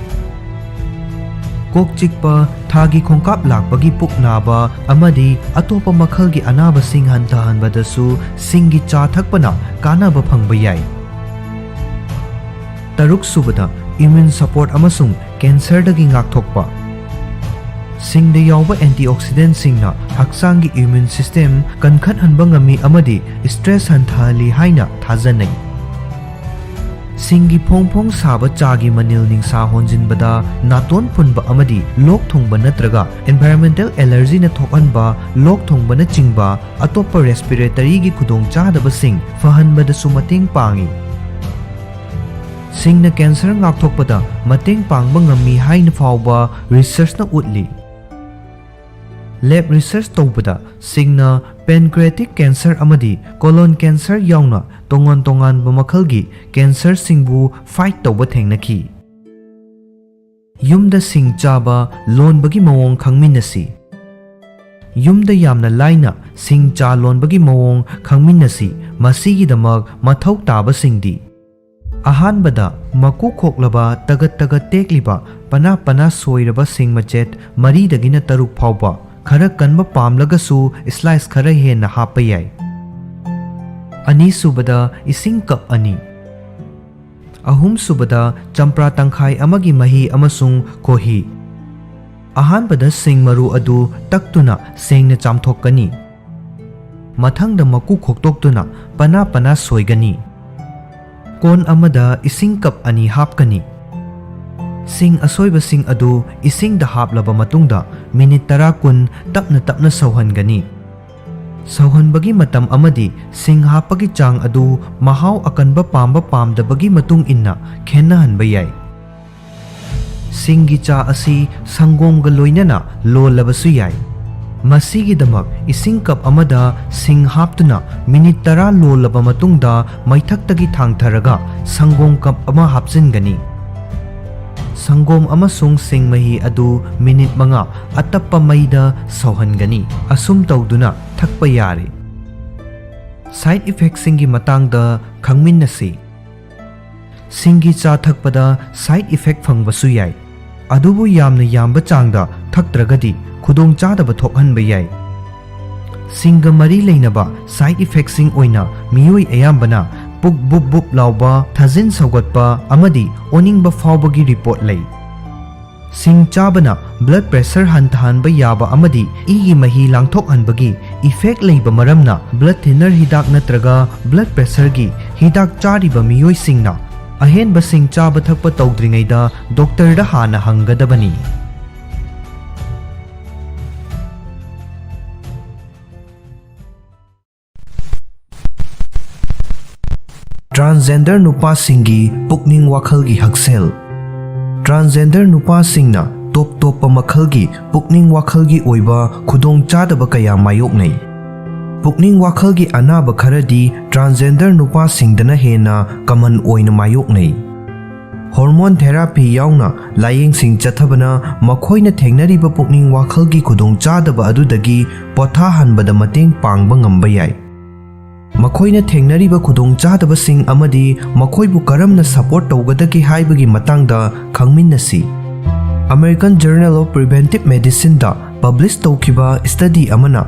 ꯀꯣꯛ ꯆꯤꯛꯄ, ꯊꯥꯒꯤ ꯈꯣꯡꯀꯥꯞ ꯂꯥꯛꯄꯒꯤ ꯄꯨꯛ ꯅꯥꯕ ꯑꯃꯗꯤ ꯑꯇꯣꯞꯄ ꯃꯈꯜꯒꯤ ꯑꯅꯥꯕꯁꯤꯡ ꯍꯟꯊꯍꯟꯕꯗꯁꯨ ꯁꯤꯡꯒꯤ ꯆꯥ ꯊꯛꯄꯅ ꯀꯥꯟꯅꯕ ꯐꯪꯕ ꯌꯥꯏ꯫ ꯇꯔꯨꯛ ꯁꯨꯕꯗ, ꯏꯝꯃ꯭ꯌꯨꯟ ꯁꯄꯣꯔꯠ ꯑꯃꯁꯨꯡ ꯀꯦꯟꯁꯔꯗꯒꯤ ꯉꯥꯛꯊꯣꯛꯄ꯫ ꯁꯤꯡꯗ ꯌꯥꯎꯕ ꯑꯦꯟꯇꯤꯑꯣꯛꯁꯤꯗꯦꯟꯠꯁꯤꯡꯅ ꯍꯛꯆꯥꯡꯒꯤ ꯏꯝꯃ꯭ꯌꯨꯟ ꯁꯤꯁꯇꯦꯝ ꯀꯟꯈꯠꯍꯟꯕ ꯉꯝꯃꯤ ꯑꯃꯗꯤ ꯁ꯭ꯇ꯭ꯔꯦꯁ ꯍꯟꯊꯍꯜꯂꯤ ꯍꯥꯏꯅ ꯊꯥꯖꯅꯩ꯫ ꯁꯤꯡꯒꯤ ꯐꯣꯡ ꯐꯣꯡ ꯁꯥꯕ ꯆꯥꯒꯤ ꯃꯅꯤꯜ ꯅꯤꯡꯁꯥ ꯍꯣꯟꯖꯤꯟꯕꯗ ꯅꯥꯇꯣꯟ ꯐꯨꯟꯕ ꯑꯃꯗꯤ ꯂꯣꯛ ꯊꯨꯡꯕ ꯅꯠꯇ꯭ꯔꯒ ꯑꯦꯟꯚꯥꯏꯔꯟꯃꯦꯟꯇꯦꯜ ꯑꯦꯂꯔꯖꯤꯅ ꯊꯣꯛꯍꯟꯕ ꯂꯣꯛ ꯊꯨꯡꯕꯅꯆꯤꯡꯕ ꯑꯇꯣꯞꯄ ꯔꯦꯁꯄꯤꯔꯦꯇꯔꯤꯒꯤ ꯈꯨꯗꯣꯡꯆꯥꯗꯕꯁꯤꯡ ꯐꯍꯟꯕꯗꯁꯨ ꯃꯇꯦꯡ ꯄꯥꯡꯏ꯫ ꯁꯤꯡꯅ ꯀꯦꯟꯁꯔ ꯉꯥꯛꯊꯣꯛꯄꯗ ꯃꯇꯦꯡ ꯄꯥꯡꯕ ꯉꯝꯃꯤ ꯍꯥꯏꯅ ꯐꯥꯎꯕ ꯔꯤꯁꯔꯆꯅ ꯎꯠꯂꯤ꯫ ꯂꯦꯕ ꯔꯤꯁꯔꯆ ꯇꯧꯕꯗ ꯁꯤꯡꯅ ꯄꯦꯟꯀ꯭ꯔꯤꯌꯦꯇꯤꯛ ꯀꯦꯟꯁꯔ ꯑꯃꯗꯤ ꯀꯣꯂꯣꯟ ꯀꯦꯟꯁꯔ ꯌꯥꯎꯅ ꯇꯣꯉꯥꯟ ꯇꯣꯉꯥꯟꯕ ꯃꯈꯜꯒꯤ ꯀꯦꯟꯁꯔꯁꯤꯡꯕꯨ ꯐꯥꯏꯠ ꯇꯧꯕ ꯊꯦꯡꯅꯈꯤ꯫ ꯌꯨꯝꯗ ꯁꯤꯡ ꯆꯥꯕ ꯂꯣꯟꯕꯒꯤ ꯃꯑꯣꯡ ꯈꯪꯃꯤꯟꯅꯁꯤ꯫ ꯌꯨꯝꯗ ꯌꯥꯝꯅ ꯂꯥꯏꯅ ꯁꯤꯡ ꯆꯥ ꯂꯣꯟꯕꯒꯤ ꯃꯑꯣꯡ ꯈꯪꯃꯤꯟꯅꯁꯤ꯫ ꯃꯁꯤꯒꯤꯗꯃꯛ ꯃꯊꯧ ꯇꯥꯕꯁꯤꯡꯗꯤ: ꯑꯍꯥꯟꯕꯗ, ꯃꯀꯨ ꯈꯣꯛꯂꯕ, ꯇꯒꯠ ꯇꯒꯠ ꯇꯦꯛꯂꯤꯕ, ꯄꯅꯥ ꯄꯅꯥ ꯁꯣꯏꯔꯕ ꯁꯤꯡ ꯃꯆꯦꯠ ꯃꯔꯤꯗꯒꯤꯅ ꯇꯔꯨꯛ ꯐꯥꯎꯕ, ꯈꯔ ꯀꯟꯕ ꯄꯥꯝꯂꯒꯁꯨ ꯁ꯭ꯂꯥꯏꯁ ꯈꯔ ꯍꯦꯟꯅ ꯍꯥꯞꯄ ꯌꯥꯏ꯫ ꯑꯅꯤꯁꯨꯕꯗ, ꯏꯁꯤꯡ ꯀꯞ ꯑꯅꯤ꯫ ꯑꯍꯨꯝꯁꯨꯕꯗ, ꯆꯝꯄ꯭ꯔꯥ ꯇꯪꯈꯥꯏ ꯑꯃꯒꯤ ꯃꯍꯤ ꯑꯃꯁꯨꯡ ꯈꯣꯍꯤ꯫ ꯑꯍꯥꯟꯕꯗ ꯁꯤꯡ ꯃꯔꯨ ꯑꯗꯨ ꯇꯛꯇꯨꯅ ꯁꯦꯡꯅ ꯆꯥꯝꯊꯣꯛꯀꯅꯤ꯫ ꯃꯊꯪꯗ ꯃꯀꯨ ꯈꯣꯛꯇꯣꯛꯇꯨꯅ ꯄꯅꯥ ꯄꯅꯥ ꯁꯣꯏꯒꯅꯤ꯫ ꯀꯣꯟ ꯑꯃꯗ ꯏꯁꯤꯡ ꯀꯞ ꯑꯅꯤ ꯍꯥꯞꯀꯅꯤ꯫ ꯁꯤꯡ ꯑꯁꯣꯏꯕꯁꯤꯡ ꯑꯗꯨ ꯏꯁꯤꯡꯗ ꯍꯥꯞꯂꯕ ꯃꯇꯨꯡꯗ ꯃꯤꯅꯤꯠ ꯇꯔꯥ ꯀꯨꯟ ꯇꯞꯅ ꯇꯞꯅ ꯁꯧꯍꯟꯒꯅꯤ꯫ ꯁꯧꯍꯟꯕꯒꯤ ꯃꯇꯝ ꯑꯃꯗꯤ ꯁꯤꯡ ꯍꯥꯞꯄꯒꯤ ꯆꯥꯡ ꯑꯗꯨ ꯃꯍꯥꯎ ꯑꯀꯟꯕ ꯄꯥꯝꯕ ꯄꯥꯝꯗꯕꯒꯤ ꯃꯇꯨꯡ ꯏꯟꯅ ꯈꯦꯠꯅꯍꯟꯕ ꯌꯥꯏ꯫ ꯁꯤꯡꯒꯤ ꯆꯥ ꯑꯁꯤ ꯁꯪꯒꯣꯝꯒ ꯂꯣꯏꯅꯅ ꯂꯣꯜꯂꯕꯁꯨ ꯌꯥꯏ꯫ ꯃꯁꯤꯒꯤꯗꯃꯛ ꯏꯁꯤꯡ ꯀꯞ ꯑꯃꯗ ꯁꯤꯡ ꯍꯥꯞꯇꯨꯅ ꯃꯤꯅꯤꯠ ꯇꯔꯥ ꯂꯣꯜꯂꯕ ꯃꯇꯨꯡꯗ ꯃꯩꯊꯛꯇꯒꯤ ꯊꯥꯡꯊꯔꯒ ꯁꯪꯒꯣꯝ ꯀꯞ ꯑꯃ ꯍꯥꯞꯆꯤꯟꯒꯅꯤ꯫ ꯁꯪꯒꯣꯝ ꯑꯃꯁꯨꯡ ꯁꯤꯡ ꯃꯍꯤ ꯑꯗꯨ ꯃꯤꯅꯤꯠ ꯃꯉꯥ ꯑꯇꯞꯄ ꯃꯩꯗ ꯁꯧꯍꯟꯒꯅꯤ꯫ ꯑꯁꯨꯝ ꯇꯧꯗꯨꯅ ꯊꯛꯄ ꯌꯥꯔꯦ꯫ ꯁꯥꯏꯗ ꯏꯐꯦꯛꯁꯤꯡꯒꯤ ꯃꯇꯥꯡꯗ ꯈꯪꯃꯤꯟꯅꯁꯤ꯫ ꯁꯤꯡꯒꯤ ꯆꯥ ꯊꯛꯄꯗ ꯁꯥꯏꯗ ꯏꯐꯦꯛ ꯐꯪꯕꯁꯨ ꯌꯥꯏ, ꯑꯗꯨꯕꯨ ꯌꯥꯝꯅ ꯌꯥꯝꯕ ꯆꯥꯡꯗ ꯊꯛꯇ꯭ꯔꯒꯗꯤ ꯈꯨꯗꯣꯡꯆꯥꯗꯕ ꯊꯣꯛꯍꯟꯕ ꯌꯥꯏ꯫ ꯁꯤꯡꯒ ꯃꯔꯤ ꯂꯩꯅꯕ ꯁꯥꯏꯗ ꯏꯐꯦꯛꯁꯤꯡ ꯑꯣꯏꯅ ꯃꯤꯑꯣꯏ ꯑꯌꯥꯝꯕꯅ ꯄꯨꯛ ꯕꯨꯞ ꯕꯨꯞ ꯂꯥꯎꯕ, ꯊꯥꯖꯤꯟ ꯁꯧꯒꯠꯄ ꯑꯃꯗꯤ ꯑꯣꯅꯤꯡꯕ ꯐꯥꯎꯕꯒꯤ ꯔꯤꯄꯣꯔꯠ ꯂꯩ꯫ ꯁꯤꯡ ꯆꯥꯕꯅ ꯕ꯭ꯂꯗ ꯄ꯭ꯔꯦꯁꯔ ꯍꯟꯊꯍꯟꯕ ꯌꯥꯕ ꯑꯃꯗꯤ ꯏꯒꯤ ꯃꯍꯤ ꯂꯥꯡꯊꯣꯛꯍꯟꯕꯒꯤ ꯏꯐꯦꯛ ꯂꯩꯕ ꯃꯔꯝꯅ ꯕ꯭ꯂꯗ ꯊꯤꯅꯔ ꯍꯤꯗꯥꯛ ꯅꯠꯇ꯭ꯔꯒ ꯕ꯭ꯂꯗ ꯄ꯭ꯔꯦꯁꯔꯒꯤ ꯍꯤꯗꯥꯛ ꯆꯥꯔꯤꯕ ꯃꯤꯑꯣꯏꯁꯤꯡꯅ ꯑꯍꯦꯟꯕ ꯁꯤꯡ ꯆꯥꯕ ꯊꯛꯄ ꯇꯧꯗ꯭ꯔꯤꯉꯩꯗ ꯗꯣꯛꯇꯔꯗ ꯍꯥꯟꯅ ꯍꯪꯒꯗꯕꯅꯤ꯫ ꯇ꯭ꯔꯥꯟꯁꯖꯦꯟꯗꯔ ꯅꯨꯄꯥꯁꯤꯡꯒꯤ ꯄꯨꯛꯅꯤꯡ ꯋꯥꯈꯜꯒꯤ ꯍꯛꯁꯦꯜ꯫ ꯇ꯭ꯔꯥꯟꯁꯖꯦꯟꯗꯔ ꯅꯨꯄꯥꯁꯤꯡꯅ ꯇꯣꯞ ꯇꯣꯞꯄ ꯃꯈꯜꯒꯤ ꯄꯨꯛꯅꯤꯡ ꯋꯥꯈꯜꯒꯤ ꯑꯣꯏꯕ ꯈꯨꯗꯣꯡꯆꯥꯗꯕ ꯀꯌꯥ ꯃꯥꯌꯣꯛꯅꯩ꯫ ꯄꯨꯛꯅꯤꯡ ꯋꯥꯈꯜꯒꯤ ꯑꯅꯥꯕ ꯈꯔꯗꯤ ꯇ꯭ꯔꯥꯟꯁꯖꯦꯟꯗꯔ ꯅꯨꯄꯥꯁꯤꯡꯗꯅ ꯍꯦꯟꯅ ꯀꯃꯟ ꯑꯣꯏꯅ ꯃꯥꯌꯣꯛꯅꯩ꯫ ꯍꯣꯔꯃꯣꯟ ꯊꯦꯔꯥꯄꯤ ꯌꯥꯎꯅ ꯂꯥꯌꯦꯡꯁꯤꯡ ꯆꯠꯊꯕꯅ ꯃꯈꯣꯏꯅ ꯊꯦꯡꯅꯔꯤꯕ ꯄꯨꯛꯅꯤꯡ ꯋꯥꯈꯜꯒꯤ ꯈꯨꯗꯣꯡꯆꯥꯗꯕ ꯑꯗꯨꯗꯒꯤ ꯄꯣꯊꯥꯍꯟꯕꯗ ꯃꯇꯦꯡ ꯄꯥꯡꯕ ꯉꯝꯕ ꯌꯥꯏ꯫ ꯃꯈꯣꯏꯅ ꯊꯦꯡꯅꯔꯤꯕ ꯈꯨꯗꯣꯡꯆꯥꯗꯕꯁꯤꯡ ꯑꯃꯗꯤ ꯃꯈꯣꯏꯕꯨ ꯀꯔꯝꯅ ꯁꯄꯣꯔꯠ ꯇꯧꯒꯗꯒꯦ ꯍꯥꯏꯕꯒꯤ ꯃꯇꯥꯡꯗ ꯈꯪꯃꯤꯟꯅꯁꯤ꯫ American Journal of Preventive Medicineꯗ ꯄꯕ꯭ꯂꯤꯁ ꯇꯧꯈꯤꯕ ꯁ꯭ꯇꯗꯤ ꯑꯃꯅ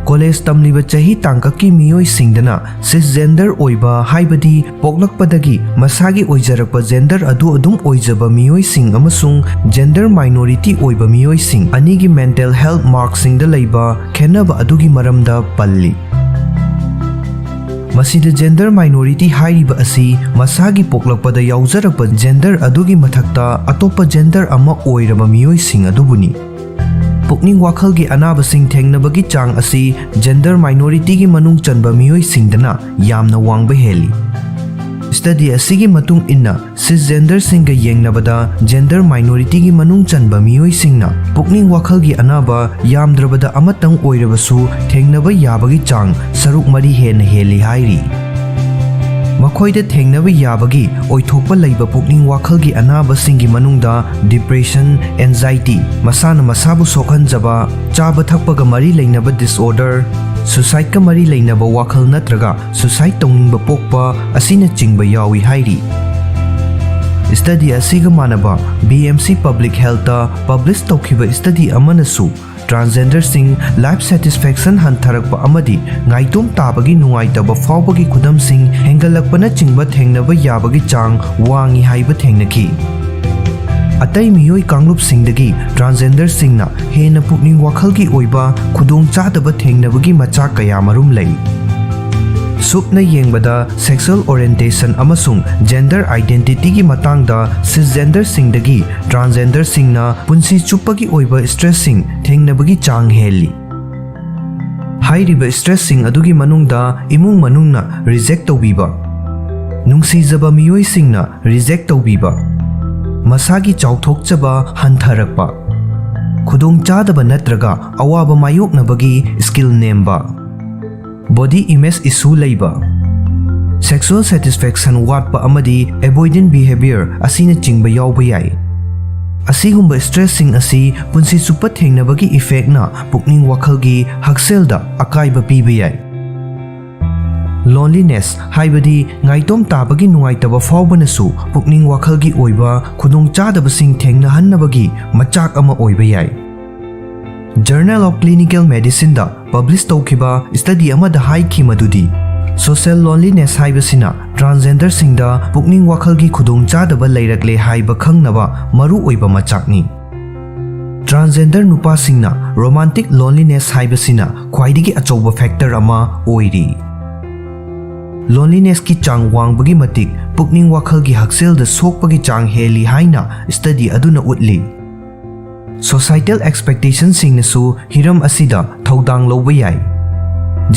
ꯀꯣꯂꯦꯖ ꯇꯝꯂꯤꯕ ꯆꯍꯤ ꯇꯥꯡꯀꯛꯀꯤ ꯃꯤꯑꯣꯏꯁꯤꯡꯗꯅ ꯁꯤꯁꯖꯦꯟꯗꯔ ꯑꯣꯏꯕ, ꯍꯥꯏꯕꯗꯤ ꯄꯣꯛꯂꯛꯄꯗꯒꯤ ꯃꯁꯥꯒꯤ ꯑꯣꯏꯖꯔꯛꯄ ꯖꯦꯟꯗꯔ ꯑꯗꯨ ꯑꯗꯨꯝ ꯑꯣꯏꯖꯕ ꯃꯤꯑꯣꯏꯁꯤꯡ ꯑꯃꯁꯨꯡ ꯖꯦꯟꯗꯔ ꯃꯥꯏꯅꯣꯔꯤꯇꯤ ꯑꯣꯏꯕ ꯃꯤꯑꯣꯏꯁꯤꯡ ꯑꯅꯤꯒꯤ ꯃꯦꯟꯇꯦꯜ ꯍꯦꯜꯊ ꯃꯥꯔꯛꯁꯤꯡꯗ ꯂꯩꯕ ꯈꯦꯠꯅꯕ ꯑꯗꯨꯒꯤ ꯃꯔꯝꯗ ꯄꯜꯂꯤ꯫ ꯃꯁꯤꯗ gender minority ꯍꯥꯏꯔꯤꯕ ꯑꯁꯤ ꯃꯁꯥꯒꯤ ꯄꯣꯛꯂꯛꯄꯗ ꯌꯥꯎꯖꯔꯛꯄ gender ꯑꯗꯨꯒꯤ ꯃꯊꯛꯇ ꯑꯇꯣꯞꯄ gender ꯑꯃ ꯑꯣꯏꯔꯕ ꯃꯤꯑꯣꯏꯁꯤꯡ ꯑꯗꯨꯕꯨꯅꯤ꯫ ꯄꯨꯛꯅꯤꯡ ꯋꯥꯈꯜꯒꯤ ꯑꯅꯥꯕꯁꯤꯡ ꯊꯦꯡꯅꯕꯒꯤ ꯆꯥꯡ ꯑꯁꯤ gender minorityꯒꯤ ꯃꯅꯨꯡ ꯆꯟꯕ ꯃꯤꯑꯣꯏꯁꯤꯡꯗꯅ ꯌꯥꯝꯅ ꯋꯥꯡꯕ ꯍꯦꯜꯂꯤ꯫ Study ꯑꯁꯤꯒꯤ ꯃꯇꯨꯡ ꯏꯟꯅ, cisgenderꯁꯤꯡꯒ ꯌꯦꯡꯅꯕꯗ gender minorityꯒꯤ ꯃꯅꯨꯡ ꯆꯟꯕ ꯃꯤꯑꯣꯏꯁꯤꯡꯅ ꯄꯨꯛꯅꯤꯡ ꯋꯥꯈꯜꯒꯤ ꯑꯅꯥꯕ ꯌꯥꯝꯗ꯭ꯔꯕꯗ ꯑꯃꯇꯪ ꯑꯣꯏꯔꯕꯁꯨ ꯊꯦꯡꯅꯕ ꯌꯥꯕꯒꯤ ꯆꯥꯡ ꯁꯔꯨꯛ ꯃꯔꯤ ꯍꯦꯟꯅ ꯍꯦꯜꯂꯤ ꯍꯥꯏꯔꯤ꯫ ꯃꯈꯣꯏꯗ ꯊꯦꯡꯅꯕ ꯌꯥꯕꯒꯤ ꯑꯣꯏꯊꯣꯛꯄ ꯂꯩꯕ ꯄꯨꯛꯅꯤꯡ ꯋꯥꯈꯜꯒꯤ ꯑꯅꯥꯕꯁꯤꯡꯒꯤ ꯃꯅꯨꯡꯗ depression, anxiety, ꯃꯁꯥꯅ ꯃꯁꯥꯕꯨ ꯁꯣꯛꯍꯟꯖꯕ, ꯆꯥꯕ ꯊꯛꯄꯒ ꯃꯔꯤ ꯂꯩꯅꯕ disorder, suicideꯀ ꯃꯔꯤ ꯂꯩꯅꯕ ꯋꯥꯈꯜ ꯅꯠꯇ꯭ꯔꯒ suicide ꯇꯧꯅꯤꯡꯕ ꯄꯣꯛꯄ ꯑꯁꯤꯅꯆꯤꯡꯕ ꯌꯥꯎꯏ ꯍꯥꯏꯔꯤ꯫ Study ꯑꯁꯤꯒ ꯃꯥꯟꯅꯕ B M C Public Healthꯇ publish ꯇꯧꯈꯤꯕ study ꯑꯃꯅꯁꯨ transgenderꯁꯤꯡ life satisfaction ꯍꯟꯊꯔꯛꯄ ꯑꯃꯗꯤ ꯉꯥꯏꯇꯣꯝ ꯇꯥꯕꯒꯤ ꯅꯨꯡꯉꯥꯏꯇꯕ ꯐꯥꯎꯕꯒꯤ ꯈꯨꯗꯝꯁꯤꯡ ꯍꯦꯟꯒꯠꯂꯛꯄꯅꯆꯤꯡꯕ ꯊꯦꯡꯅꯕ ꯌꯥꯕꯒꯤ ꯆꯥꯡ ꯋꯥꯡꯏ ꯍꯥꯏꯕ ꯊꯦꯡꯅꯈꯤ꯫ ꯑꯇꯩ ꯃꯤꯑꯣꯏ ꯀꯥꯡꯂꯨꯞꯁꯤꯡꯗꯒꯤ transgenderꯁꯤꯡꯅ ꯍꯦꯟꯅ ꯄꯨꯛꯅꯤꯡ ꯋꯥꯈꯜꯒꯤ ꯑꯣꯏꯕ ꯈꯨꯗꯣꯡꯆꯥꯗꯕ ꯊꯦꯡꯅꯕꯒꯤ ꯃꯆꯥꯛ ꯀꯌꯥꯃꯔꯨꯝ ꯂꯩ꯫ ꯁꯨꯞꯅ ꯌꯦꯡꯕꯗ, sexual orientation ꯑꯃꯁꯨꯡ gender identityꯒꯤ ꯃꯇꯥꯡꯗ cisgenderꯁꯤꯡꯗꯒꯤ transgenderꯁꯤꯡꯅ ꯄꯨꯟꯁꯤ ꯆꯨꯞꯄꯒꯤ ꯑꯣꯏꯕ stressꯁꯤꯡ ꯊꯦꯡꯅꯕꯒꯤ ꯆꯥꯡ ꯍꯦꯜꯂꯤ꯫ ꯍꯥꯏꯔꯤꯕ stressꯁꯤꯡ ꯑꯗꯨꯒꯤ ꯃꯅꯨꯡꯗ ꯏꯃꯨꯡ ꯃꯅꯨꯡꯅ reject ꯇꯧꯕꯤꯕ, ꯅꯨꯡꯁꯤꯖꯕ ꯃꯤꯑꯣꯏꯁꯤꯡꯅ reject ꯇꯧꯕꯤꯕ, ꯃꯁꯥꯒꯤ ꯆꯥꯎꯊꯣꯛꯆꯕ ꯍꯟꯊꯔꯛꯄ, ꯈꯨꯗꯣꯡꯆꯥꯗꯕ ꯅꯠꯇ꯭ꯔꯒ ꯑꯋꯥꯕ ꯃꯥꯌꯣꯛꯅꯕꯒꯤ skill ꯅꯦꯝꯕ, body image issue ꯂꯩꯕ, sexual satisfaction ꯋꯥꯠꯄ ꯑꯃꯗꯤ avoidant behavior ꯑꯁꯤꯅꯆꯤꯡꯕ ꯌꯥꯎꯕ ꯌꯥꯏ꯫ ꯑꯁꯤꯒꯨꯝꯕ stressꯁꯤꯡ ꯑꯁꯤ ꯄꯨꯟꯁꯤ ꯆꯨꯞꯄ ꯊꯦꯡꯅꯕꯒꯤ effectꯅ ꯄꯨꯛꯅꯤꯡ ꯋꯥꯈꯜꯒꯤ ꯍꯛꯁꯦꯜꯗ ꯑꯀꯥꯏꯕ ꯄꯤꯕ ꯌꯥꯏ꯫ Loneliness ꯍꯥꯏꯕꯗꯤ ꯉꯥꯏꯇꯣꯝ ꯇꯥꯕꯒꯤ ꯅꯨꯡꯉꯥꯏꯇꯕ ꯐꯥꯎꯕꯅꯁꯨ ꯄꯨꯛꯅꯤꯡ ꯋꯥꯈꯜꯒꯤ ꯑꯣꯏꯕ ꯈꯨꯗꯣꯡꯆꯥꯗꯕꯁꯤꯡ ꯊꯦꯡꯅꯍꯟꯅꯕꯒꯤ ꯃꯆꯥꯛ ꯑꯃ ꯑꯣꯏꯕ ꯌꯥꯏ꯫ Journal of Clinical Medicineꯗ publish ꯇꯧꯈꯤꯕ study ꯑꯃꯗ ꯍꯥꯏꯈꯤ ꯃꯗꯨꯗꯤ, social loneliness ꯍꯥꯏꯕꯁꯤꯅ transgenderꯁꯤꯡꯗ ꯄꯨꯛꯅꯤꯡ ꯋꯥꯈꯜꯒꯤ ꯈꯨꯗꯣꯡꯆꯥꯗꯕ ꯂꯩꯔꯛꯂꯦ ꯍꯥꯏꯕ ꯈꯪꯅꯕ ꯃꯔꯨꯑꯣꯏꯕ ꯃꯆꯥꯛꯅꯤ꯫ Transgender ꯅꯨꯄꯥꯁꯤꯡꯅ romantic loneliness ꯍꯥꯏꯕꯁꯤꯅ ꯈ꯭ꯋꯥꯏꯗꯒꯤ ꯑꯆꯧꯕ factor ꯑꯃ ꯑꯣꯏꯔꯤ꯫ Loneliness-ꯀꯤ ꯆꯥꯡ ꯋꯥꯡꯕꯒꯤ ꯃꯇꯤꯛ ꯄꯨꯛꯅꯤꯡ ꯋꯥꯈꯜꯒꯤ ꯍꯛꯁꯦꯜꯗ ꯁꯣꯛꯄꯒꯤ ꯆꯥꯡ ꯍꯦꯜꯂꯤ ꯍꯥꯏꯅ study ꯑꯗꯨꯅ ꯎꯠꯂꯤ꯫ Societal expectation-ꯁꯤꯡꯅꯁꯨ ꯍꯤꯔꯝ ꯑꯁꯤꯗ ꯊꯧꯗꯥꯡ ꯂꯧꯕ ꯌꯥꯏ꯫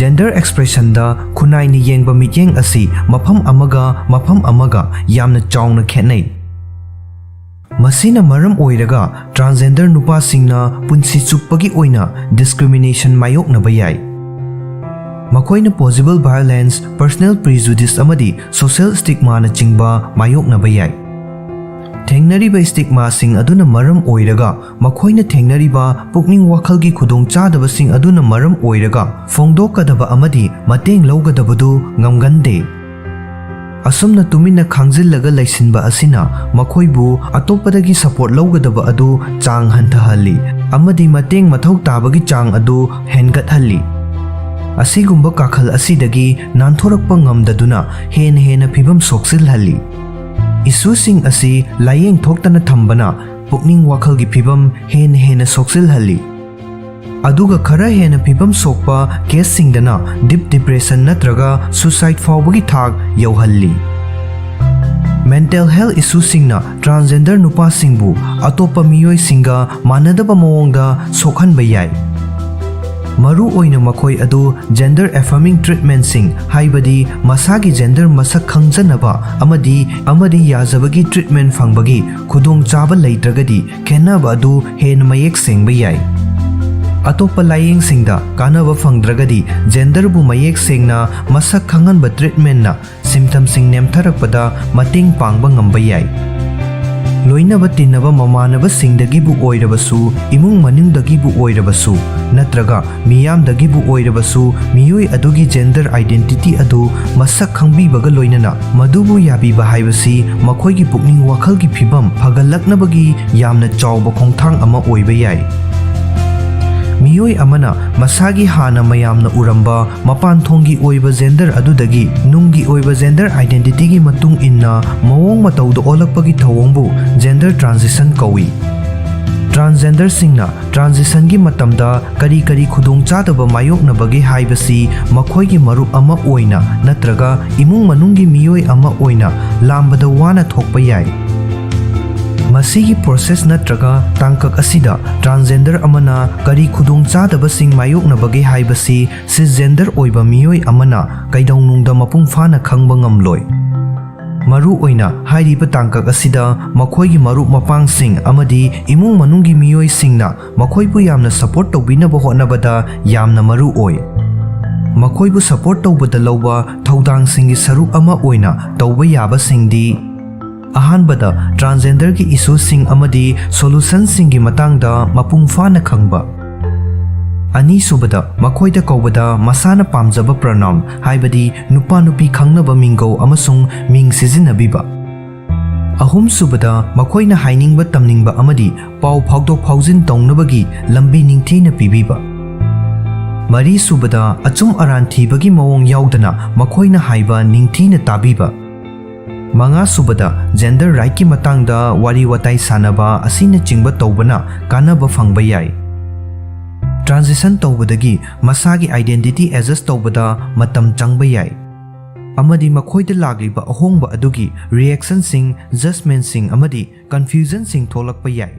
Gender expression-ꯗ ꯈꯨꯟꯅꯥꯏꯅ ꯌꯦꯡꯕ ꯃꯤꯠꯌꯦꯡ ꯑꯁꯤ ꯃꯐꯝ ꯑꯃꯒ ꯃꯐꯝ ꯑꯃꯒ ꯌꯥꯝꯅ ꯆꯥꯎꯅ ꯈꯦꯠꯅꯩ꯫ ꯃꯁꯤꯅ ꯃꯔꯝ ꯑꯣꯏꯔꯒ transgender ꯅꯨꯄꯥꯁꯤꯡꯅ ꯄꯨꯟꯁꯤ ꯆꯨꯞꯄꯒꯤ ꯑꯣꯏꯅ discrimination ꯃꯥꯌꯣꯛꯅꯕ ꯌꯥꯏ꯫ ꯃꯈꯣꯏꯅ possible violence, personal prejudice ꯑꯃꯗꯤ social stigma-ꯅꯆꯤꯡꯕ ꯃꯥꯌꯣꯛꯅꯕ ꯌꯥꯏ꯫ ꯊꯦꯡꯅꯔꯤꯕ stigma-ꯁꯤꯡ ꯑꯗꯨꯅ ꯃꯔꯝ ꯑꯣꯏꯔꯒ ꯃꯈꯣꯏꯅ ꯊꯦꯡꯅꯔꯤꯕ ꯄꯨꯛꯅꯤꯡ ꯋꯥꯈꯜꯒꯤ ꯈꯨꯗꯣꯡꯆꯥꯗꯕꯁꯤꯡ ꯑꯗꯨꯅ ꯃꯔꯝ ꯑꯣꯏꯔꯒ ꯐꯣꯡꯗꯣꯛꯀꯗꯕ ꯑꯃꯗꯤ ꯃꯇꯦꯡ ꯂꯧꯒꯗꯕꯗꯨ ꯉꯝꯒꯟꯗꯦ꯫ ꯑꯁꯨꯝꯅ ꯇꯨꯃꯤꯟꯅ ꯈꯥꯡꯖꯤꯜꯂꯒ ꯂꯩꯁꯤꯟꯕ ꯑꯁꯤꯅ ꯃꯈꯣꯏꯕꯨ ꯑꯇꯣꯞꯄꯗꯒꯤ support ꯂꯧꯒꯗꯕ ꯑꯗꯨ ꯆꯥꯡ ꯍꯟꯊꯍꯜꯂꯤ ꯑꯃꯗꯤ ꯃꯇꯦꯡ ꯃꯊꯧ ꯇꯥꯕꯒꯤ ꯆꯥꯡ ꯑꯗꯨ ꯍꯦꯟꯒꯠꯍꯜꯂꯤ꯫ ꯑꯁꯤꯒꯨꯝꯕ ꯀꯥꯈꯜ ꯑꯁꯤꯗꯒꯤ ꯅꯥꯟꯊꯣꯔꯛꯄ ꯉꯝꯗꯗꯨꯅ ꯍꯦꯟꯅ ꯍꯦꯟꯅ ꯐꯤꯕꯝ ꯁꯣꯛꯆꯤꯜꯍꯜꯂꯤ꯫ Issue-ꯁꯤꯡ ꯑꯁꯤ ꯂꯥꯌꯦꯡ ꯊꯣꯛꯇꯅ ꯊꯝꯕꯅ ꯄꯨꯛꯅꯤꯡ ꯋꯥꯈꯜꯒꯤ ꯐꯤꯕꯝ ꯍꯦꯟꯅ ꯍꯦꯟꯅ ꯁꯣꯛꯆꯤꯜꯍꯜꯂꯤ꯫ ꯑꯗꯨꯒ ꯈꯔ ꯍꯦꯟꯅ ꯐꯤꯕꯝ ꯁꯣꯛꯄ case-ꯁꯤꯡꯗꯅ deep depression ꯅꯠꯇ꯭ꯔꯒ suicide ꯐꯥꯎꯕꯒꯤ ꯊꯥꯛ ꯌꯧꯍꯜꯂꯤ꯫ Mental health issue-ꯁꯤꯡꯅ transgender ꯅꯨꯄꯥꯁꯤꯡꯕꯨ ꯑꯇꯣꯞꯄ ꯃꯤꯑꯣꯏꯁꯤꯡꯒ ꯃꯥꯟꯅꯗꯕ ꯃꯑꯣꯡꯗ ꯁꯣꯛꯍꯟꯕ ꯌꯥꯏ꯫ ꯃꯔꯨ ꯑꯣꯏꯅ ꯃꯈꯣꯏ ꯑꯗꯨ gender affirming treatment-ꯁꯤꯡ, ꯍꯥꯏꯕꯗꯤ ꯃꯁꯥꯒꯤ gender ꯃꯁꯛ ꯈꯪꯖꯅꯕ ꯑꯃꯗꯤ, ꯑꯃꯗꯤ ꯌꯥꯖꯕꯒꯤ treatment ꯐꯪꯕꯒꯤ ꯈꯨꯗꯣꯡꯆꯥꯕ ꯂꯩꯇ꯭ꯔꯒꯗꯤ, ꯈꯦꯠꯅꯕ ꯑꯗꯨ ꯍꯦꯟꯅ ꯃꯌꯦꯛ ꯁꯦꯡꯕ ꯌꯥꯏ꯫ ꯑꯇꯣꯞꯄ ꯂꯥꯌꯦꯡꯁꯤꯡꯗ ꯀꯥꯟꯅꯕ ꯐꯪꯗ꯭ꯔꯒꯗꯤ, gender-ꯕꯨ ꯃꯌꯦꯛ ꯁꯦꯡꯅ ꯃꯁꯛ ꯈꯪꯍꯟꯕ treatment-ꯅ symptom-ꯁꯤꯡ ꯅꯦꯝꯊꯔꯛꯄꯗ ꯃꯇꯦꯡ ꯄꯥꯡꯕ ꯉꯝꯕ ꯌꯥꯏ꯫ ꯂꯣꯏꯅꯕ ꯇꯤꯟꯅꯕ ꯃꯃꯥꯟꯅꯕꯁꯤꯡꯗꯒꯤꯕꯨ ꯑꯣꯏꯔꯕꯁꯨ, ꯏꯃꯨꯡ ꯃꯅꯨꯡꯗꯒꯤꯕꯨ ꯑꯣꯏꯔꯕꯁꯨ, ꯅꯠꯇ꯭ꯔꯒ ꯃꯤꯌꯥꯝꯗꯒꯤꯕꯨ ꯑꯣꯏꯔꯕꯁꯨ, ꯃꯤꯑꯣꯏ ꯑꯗꯨꯒꯤ gender identity ꯑꯗꯨ ꯃꯁꯛ ꯈꯪꯕꯤꯕꯒ ꯂꯣꯏꯅꯅ ꯃꯗꯨꯕꯨ ꯌꯥꯕꯤꯕ ꯍꯥꯏꯕꯁꯤ ꯃꯈꯣꯏꯒꯤ ꯄꯨꯛꯅꯤꯡ ꯋꯥꯈꯜꯒꯤ ꯐꯤꯕꯝ ꯐꯒꯠꯂꯛꯅꯕꯒꯤ ꯌꯥꯝꯅ ꯆꯥꯎꯕ ꯈꯣꯡꯊꯥꯡ ꯑꯃ ꯑꯣꯏꯕ ꯌꯥꯏ꯫ ꯃꯤꯑꯣꯏ ꯑꯃꯅ ꯃꯁꯥꯒꯤ ꯍꯥꯟꯅ ꯃꯌꯥꯝꯅ ꯎꯔꯝꯕ ꯃꯄꯥꯟ ꯊꯣꯡꯒꯤ ꯑꯣꯏꯕ gender ꯑꯗꯨꯗꯒꯤ ꯅꯨꯡꯒꯤ ꯑꯣꯏꯕ gender identity-ꯒꯤ ꯃꯇꯨꯡ ꯏꯟꯅ ꯃꯑꯣꯡ ꯃꯇꯧꯗ ꯑꯣꯜꯂꯛꯄꯒꯤ ꯊꯧꯑꯣꯡꯕꯨ gender transition ꯀꯧꯏ꯫ ꯇ꯭ꯔꯥꯟꯁꯖꯦꯟꯗꯔꯁꯤꯡꯅ ꯇ꯭ꯔꯥꯟꯖꯤꯁꯟꯒꯤ ꯃꯇꯝꯗ ꯀꯔꯤ ꯀꯔꯤ ꯈꯨꯗꯣꯡꯆꯥꯗꯕ ꯃꯥꯌꯣꯛꯅꯕꯒꯦ ꯍꯥꯏꯕꯁꯤ ꯃꯈꯣꯏꯒꯤ ꯃꯔꯨꯞ ꯑꯃ ꯑꯣꯏꯅ ꯅꯠꯇ꯭ꯔꯒ ꯏꯃꯨꯡ ꯃꯅꯨꯡꯒꯤ ꯃꯤꯑꯣꯏ ꯑꯃ ꯑꯣꯏꯅ ꯂꯥꯝꯕꯗ ꯋꯥꯅ ꯊꯣꯛꯄ ꯌꯥꯏ꯫ ꯃꯁꯤꯒꯤ ꯄ꯭ꯔꯣꯁꯦꯁ ꯅꯠꯇ꯭ꯔꯒ ꯇꯥꯡꯀꯛ ꯑꯁꯤꯗ ꯇ꯭ꯔꯥꯟꯁꯖꯦꯟꯗꯔ ꯑꯃꯅ ꯀꯔꯤ ꯈꯨꯗꯣꯡꯆꯥꯗꯕꯁꯤꯡ ꯃꯥꯌꯣꯛꯅꯕꯒꯦ ꯍꯥꯏꯕꯁꯤ ꯁꯤꯁꯖꯦꯟꯗꯔ ꯑꯣꯏꯕ ꯃꯤꯑꯣꯏ ꯑꯃꯅ ꯀꯩꯗꯧꯅꯨꯡꯗ ꯃꯄꯨꯡ ꯐꯥꯅ ꯈꯪꯕ ꯉꯝꯂꯣꯏ꯫ ꯃꯔꯨꯑꯣꯏꯅ ꯍꯥꯏꯔꯤꯕ ꯇꯥꯡꯀꯛ ꯑꯁꯤꯗ ꯃꯈꯣꯏꯒꯤ ꯃꯔꯨꯞ ꯃꯄꯥꯡꯁꯤꯡ ꯑꯃꯗꯤ ꯏꯃꯨꯡ ꯃꯅꯨꯡꯒꯤ ꯃꯤꯑꯣꯏꯁꯤꯡꯅ ꯃꯈꯣꯏꯕꯨ ꯌꯥꯝꯅ ꯁꯄꯣꯔꯠ ꯇꯧꯕꯤꯅꯕ ꯍꯣꯠꯅꯕꯗ ꯌꯥꯝꯅ ꯃꯔꯨ ꯑꯣꯏ꯫ ꯃꯈꯣꯏꯕꯨ ꯁꯄꯣꯔꯠ ꯇꯧꯕꯗ ꯂꯧꯕ ꯊꯧꯗꯥꯡꯁꯤꯡꯒꯤ ꯁꯔꯨꯛ ꯑꯃ ꯑꯣꯏꯅ ꯇꯧꯕ ꯌꯥꯕꯁꯤꯡꯗꯤ: ꯑꯍꯥꯟꯕꯗ, ꯇ꯭ꯔꯥꯟꯁꯖꯦꯟꯗꯔꯒꯤ ꯏꯁꯨꯁꯤꯡ ꯑꯃꯗꯤ ꯁꯣꯂꯨꯁꯟꯁꯤꯡꯒꯤ ꯃꯇꯥꯡꯗ ꯃꯄꯨꯡ ꯐꯥꯅ ꯈꯪꯕ꯫ ꯑꯅꯤꯁꯨꯕꯗ, ꯃꯈꯣꯏꯗ ꯀꯧꯕꯗ ꯃꯁꯥꯅ ꯄꯥꯝꯖꯕ ꯄ꯭ꯔꯣꯅꯥꯎꯟ, ꯍꯥꯏꯕꯗꯤ ꯅꯨꯄꯥ ꯅꯨꯄꯤ ꯈꯪꯅꯕ ꯃꯤꯡꯒꯧ ꯑꯃꯁꯨꯡ ꯃꯤꯡ ꯁꯤꯖꯤꯟꯅꯕꯤꯕ꯫ ꯑꯍꯨꯝꯁꯨꯕꯗ, ꯃꯈꯣꯏꯅ ꯍꯥꯏꯅꯤꯡꯕ, ꯇꯝꯅꯤꯡꯕ ꯑꯃꯗꯤ ꯄꯥꯎ ꯐꯥꯎꯗꯣꯛ ꯐꯥꯎꯖꯤꯟ ꯇꯧꯅꯕꯒꯤ ꯂꯝꯕꯤ ꯅꯤꯡꯊꯤꯅ ꯄꯤꯕꯤꯕ꯫ ꯃꯔꯤꯁꯨꯕꯗ, ꯑꯆꯨꯝ ꯑꯔꯥꯟ ꯊꯤꯕꯒꯤ ꯃꯑꯣꯡ ꯌꯥꯎꯗꯅ ꯃꯈꯣꯏꯅ ꯍꯥꯏꯕ ꯅꯤꯡꯊꯤꯅ ꯇꯥꯕꯤꯕ꯫ ꯃꯉꯥꯁꯨꯕꯗ, ꯖꯦꯟꯗꯔ ꯔꯥꯏꯠꯀꯤ ꯃꯇꯥꯡꯗ ꯋꯥꯔꯤ ꯋꯥꯇꯥꯏ ꯁꯥꯟꯅꯕ ꯑꯁꯤꯅꯆꯤꯡꯕ ꯇꯧꯕꯅ ꯀꯥꯟꯅꯕ ꯐꯪꯕ ꯌꯥꯏ꯫ ꯇ꯭ꯔꯥꯟꯖꯤꯁꯟ ꯇꯧꯕꯗꯒꯤ ꯃꯁꯥꯒꯤ ꯑꯥꯏꯗꯦꯟꯇꯤꯇꯤ ꯑꯦꯗꯖꯁ ꯇꯧꯕꯗ ꯃꯇꯝ ꯆꯪꯕ ꯌꯥꯏ, ꯑꯃꯗꯤ ꯃꯈꯣꯏꯗ ꯂꯥꯛꯂꯤꯕ ꯑꯍꯣꯡꯕ ꯑꯗꯨꯒꯤ ꯔꯤꯑꯦꯛꯁꯟꯁꯤꯡ, ꯖꯖꯃꯦꯟꯠꯁꯤꯡ, ꯑꯃꯗꯤ ꯀꯟꯐ꯭ꯌꯨꯖꯟꯁꯤꯡ ꯊꯣꯛꯂꯛꯄ ꯌꯥꯏ꯫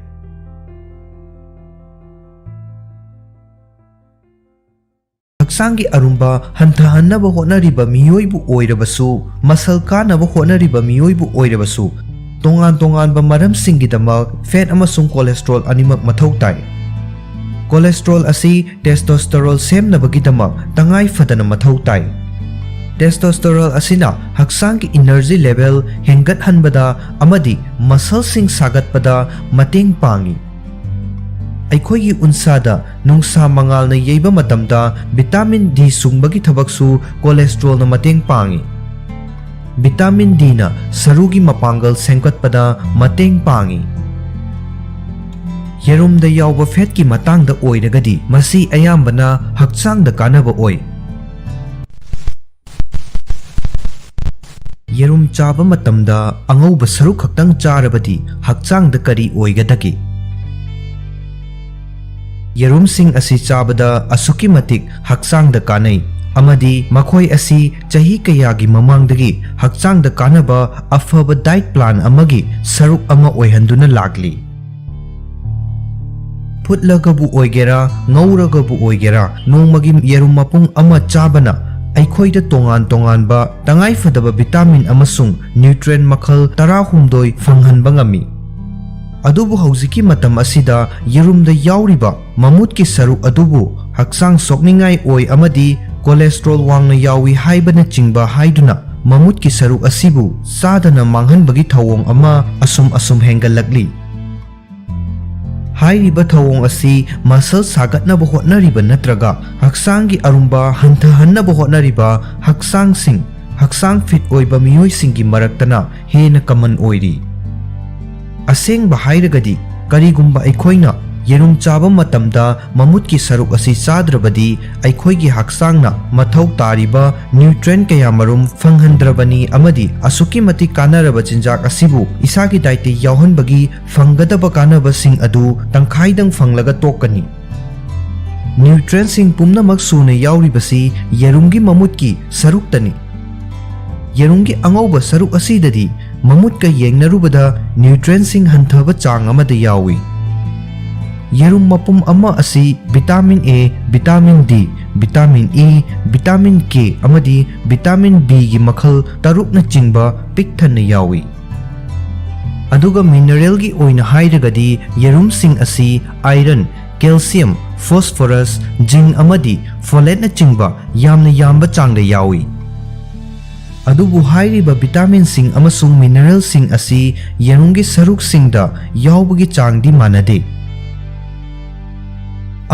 ꯍꯛꯆꯥꯡꯒꯤ ꯑꯔꯨꯝꯕ ꯍꯟꯊꯍꯟꯅꯕ ꯍꯣꯠꯅꯔꯤꯕ ꯃꯤꯑꯣꯏꯕꯨ ꯑꯣꯏꯔꯕꯁꯨ, ꯃꯁꯜ ꯀꯥꯅꯕ ꯍꯣꯠꯅꯔꯤꯕ ꯃꯤꯑꯣꯏꯕꯨ ꯑꯣꯏꯔꯕꯁꯨ, ꯇꯣꯉꯥꯟ ꯇꯣꯉꯥꯟꯕ ꯃꯔꯝꯁꯤꯡꯒꯤꯗꯃꯛ ꯐꯦꯠ ꯑꯃꯁꯨꯡ ꯀꯣꯂꯦꯁꯇ꯭ꯔꯣꯜ ꯑꯅꯤꯃꯛ ꯃꯊꯧ ꯇꯥꯏ꯫ ꯀꯣꯂꯦꯁꯇ꯭ꯔꯣꯜ ꯑꯁꯤ ꯇꯦꯁꯇꯣꯁꯇꯦꯔꯣꯜ ꯁꯦꯝꯅꯕꯒꯤꯗꯃꯛ ꯇꯉꯥꯏ ꯐꯗꯅ ꯃꯊꯧ ꯇꯥꯏ꯫ ꯇꯦꯁꯇꯣꯁꯇꯦꯔꯣꯜ ꯑꯁꯤꯅ ꯍꯛꯆꯥꯡꯒꯤ ꯏꯅꯔꯖꯤ ꯂꯦꯚꯦꯜ ꯍꯦꯟꯒꯠꯍꯟꯕꯗ ꯑꯃꯗꯤ ꯃꯁꯜꯁꯤꯡ ꯁꯥꯒꯠꯄꯗ ꯃꯇꯦꯡ ꯄꯥꯡꯏ꯫ ꯑꯩꯈꯣꯏꯒꯤ ꯎꯟꯁꯥꯗ ꯅꯨꯡꯁꯥ ꯃꯉꯥꯜꯅ ꯌꯩꯕ ꯃꯇꯝꯗ ꯚꯤꯇꯥꯃꯤꯟ ꯗꯤ ꯁꯨꯡꯕꯒꯤ ꯊꯕꯛꯁꯨ ꯀꯣꯂꯦꯁꯇ꯭ꯔꯣꯜꯅ ꯃꯇꯦꯡ ꯄꯥꯡꯏ꯫ ꯚꯤꯇꯥꯃꯤꯟ ꯗꯤꯅ ꯁꯔꯨꯒꯤ ꯃꯄꯥꯡꯒꯜ ꯁꯦꯝꯒꯠꯄꯗ ꯃꯇꯦꯡ ꯄꯥꯡꯏ꯫ ꯌꯦꯔꯨꯝꯗ ꯌꯥꯎꯕ ꯐꯦꯠꯀꯤ ꯃꯇꯥꯡꯗ ꯑꯣꯏꯔꯒꯗꯤ, ꯃꯁꯤ ꯑꯌꯥꯝꯕꯅ ꯍꯛꯆꯥꯡꯗ ꯀꯥꯟꯅꯕ ꯑꯣꯏ꯫ ꯌꯦꯔꯨꯝ ꯆꯥꯕ ꯃꯇꯝꯗ ꯑꯉꯧꯕ ꯁꯔꯨꯛ ꯈꯛꯇꯪ ꯆꯥꯔꯕꯗꯤ ꯍꯛꯆꯥꯡꯗ ꯀꯔꯤ ꯑꯣꯏꯒꯗꯒꯦ? ꯌꯦꯔꯨꯝꯁꯤꯡ ꯑꯁꯤ ꯆꯥꯕꯗ ꯑꯁꯨꯛꯀꯤ ꯃꯇꯤꯛ ꯍꯛꯆꯥꯡꯗ ꯀꯥꯟꯅꯩ ꯑꯃꯗꯤ ꯃꯈꯣꯏ ꯑꯁꯤ ꯆꯍꯤ ꯀꯌꯥꯒꯤ ꯃꯃꯥꯡꯗꯒꯤ ꯍꯛꯆꯥꯡꯗ ꯀꯥꯟꯅꯕ ꯑꯐꯕ diet plan ꯑꯃꯒꯤ ꯁꯔꯨꯛ ꯑꯃ ꯑꯣꯏꯍꯟꯗꯨꯅ ꯂꯥꯛꯂꯤ꯫ ꯐꯨꯠꯂꯒꯕꯨ ꯑꯣꯏꯒꯦꯔꯥ, ꯉꯧꯔꯒꯕꯨ ꯑꯣꯏꯒꯦꯔꯥ, ꯅꯣꯡꯃꯒꯤ ꯌꯦꯔꯨꯝ ꯃꯄꯨꯡ ꯑꯃ ꯆꯥꯕꯅ ꯑꯩꯈꯣꯏꯗ ꯇꯣꯉꯥꯟ ꯇꯣꯉꯥꯟꯕ ꯇꯉꯥꯏꯐꯗꯕ vitamin ꯑꯃꯁꯨꯡ nutrient ꯃꯈꯜ ꯇꯔꯥꯍꯨꯝꯗꯣꯏ ꯐꯪꯍꯟꯕ ꯉꯝꯃꯤ꯫ ꯑꯗꯨꯕꯨ ꯍꯧꯖꯤꯛꯀꯤ ꯃꯇꯝ ꯑꯁꯤꯗ ꯌꯦꯔꯨꯝꯗ ꯌꯥꯎꯔꯤꯕ ꯃꯃꯨꯠꯀꯤ ꯁꯔꯨꯛ ꯑꯗꯨꯕꯨ ꯍꯛꯆꯥꯡ ꯁꯣꯛꯅꯤꯡꯉꯥꯏ ꯑꯣꯏ ꯑꯃꯗꯤ cholesterol ꯋꯥꯡꯅ ꯌꯥꯎꯏ ꯍꯥꯏꯕꯅꯆꯤꯡꯕ ꯍꯥꯏꯗꯨꯅ ꯃꯃꯨꯠꯀꯤ ꯁꯔꯨꯛ ꯑꯁꯤꯕꯨ ꯆꯥꯗꯅ ꯃꯥꯡꯍꯟꯕꯒꯤ ꯊꯧꯑꯣꯡ ꯑꯃ ꯑꯁꯨꯝ ꯑꯁꯨꯝ ꯍꯦꯟꯒꯠꯂꯛꯂꯤ꯫ ꯍꯥꯏꯔꯤꯕ ꯊꯧꯑꯣꯡ ꯑꯁꯤ muscle ꯁꯥꯒꯠꯅꯕ ꯍꯣꯠꯅꯔꯤꯕ ꯅꯠꯇ꯭ꯔꯒ ꯍꯛꯆꯥꯡꯒꯤ ꯑꯔꯨꯝꯕ ꯍꯟꯊꯍꯟꯅꯕ ꯍꯣꯠꯅꯔꯤꯕ ꯍꯛꯆꯥꯡꯁꯤꯡ, ꯍꯛꯆꯥꯡ fit ꯑꯣꯏꯕ ꯃꯤꯑꯣꯏꯁꯤꯡꯒꯤ ꯃꯔꯛꯇꯅ ꯍꯦꯟꯅ common ꯑꯣꯏꯔꯤ꯫ ꯑꯁꯦꯡꯕ ꯍꯥꯏꯔꯒꯗꯤ, ꯀꯔꯤꯒꯨꯝꯕ ꯑꯩꯈꯣꯏꯅ ꯌꯦꯔꯨꯝ ꯆꯥꯕ ꯃꯇꯝꯗ ꯃꯃꯨꯠꯀꯤ ꯁꯔꯨꯛ ꯑꯁꯤ ꯆꯥꯗ꯭ꯔꯕꯗꯤ, ꯑꯩꯈꯣꯏꯒꯤ ꯍꯛꯆꯥꯡꯅ ꯃꯊꯧ ꯇꯥꯔꯤꯕ nutrient ꯀꯌꯥꯃꯔꯨꯝ ꯐꯪꯍꯟꯗ꯭ꯔꯕꯅꯤ ꯑꯃꯗꯤ ꯑꯁꯨꯛꯀꯤ ꯃꯇꯤꯛ ꯀꯥꯟꯅꯔꯕ ꯆꯤꯟꯖꯥꯛ ꯑꯁꯤꯕꯨ ꯏꯁꯥꯒꯤ dietꯇ ꯌꯥꯎꯍꯟꯕꯒꯤ ꯐꯪꯒꯗꯕ ꯀꯥꯟꯅꯕꯁꯤꯡ ꯑꯗꯨ ꯇꯪꯈꯥꯏꯗꯪ ꯐꯪꯂꯒ ꯇꯣꯛꯀꯅꯤ꯫ Nutrientꯁꯤꯡ ꯄꯨꯝꯅꯃꯛ ꯁꯨꯅ ꯌꯥꯎꯔꯤꯕꯁꯤ ꯌꯦꯔꯨꯝꯒꯤ ꯃꯃꯨꯠꯀꯤ ꯁꯔꯨꯛꯇꯅꯤ꯫ ꯌꯦꯔꯨꯝꯒꯤ ꯑꯉꯧꯕ ꯁꯔꯨꯛ ꯑꯁꯤꯗꯗꯤ ꯃꯃꯨꯠꯀ ꯌꯦꯡꯅꯔꯨꯕꯗ nutrientꯁꯤꯡ ꯍꯟꯊꯕ ꯆꯥꯡ ꯑꯃꯗ ꯌꯥꯎꯏ꯫ ꯌꯦꯔꯨꯝ ꯃꯄꯨꯝ ꯑꯃ ꯑꯁꯤ vitamin A, vitamin D, vitamin E, vitamin K ꯑꯃꯗꯤ vitamin Bꯒꯤ ꯃꯈꯜ ꯇꯔꯨꯛꯅꯆꯤꯡꯕ ꯄꯤꯛ ꯊꯟꯅ ꯌꯥꯎꯏ꯫ ꯑꯗꯨꯒ mineralꯒꯤ ꯑꯣꯏꯅ ꯍꯥꯏꯔꯒꯗꯤ ꯌꯦꯔꯨꯝꯁꯤꯡ ꯑꯁꯤ iron, calcium, phosphorus, zinc ꯑꯃꯗꯤ folateꯅꯆꯤꯡꯕ ꯌꯥꯝꯅ ꯌꯥꯝꯕ ꯆꯥꯡꯗ ꯌꯥꯎꯏ꯫ ꯑꯗꯨꯕꯨ ꯍꯥꯏꯔꯤꯕ vitaminꯁꯤꯡ ꯑꯃꯁꯨꯡ mineralꯁꯤꯡ ꯑꯁꯤ ꯌꯦꯔꯨꯝꯒꯤ ꯁꯔꯨꯛꯁꯤꯡꯗ ꯌꯥꯎꯕꯒꯤ ꯆꯥꯡꯗꯤ ꯃꯥꯟꯅꯗꯦ꯫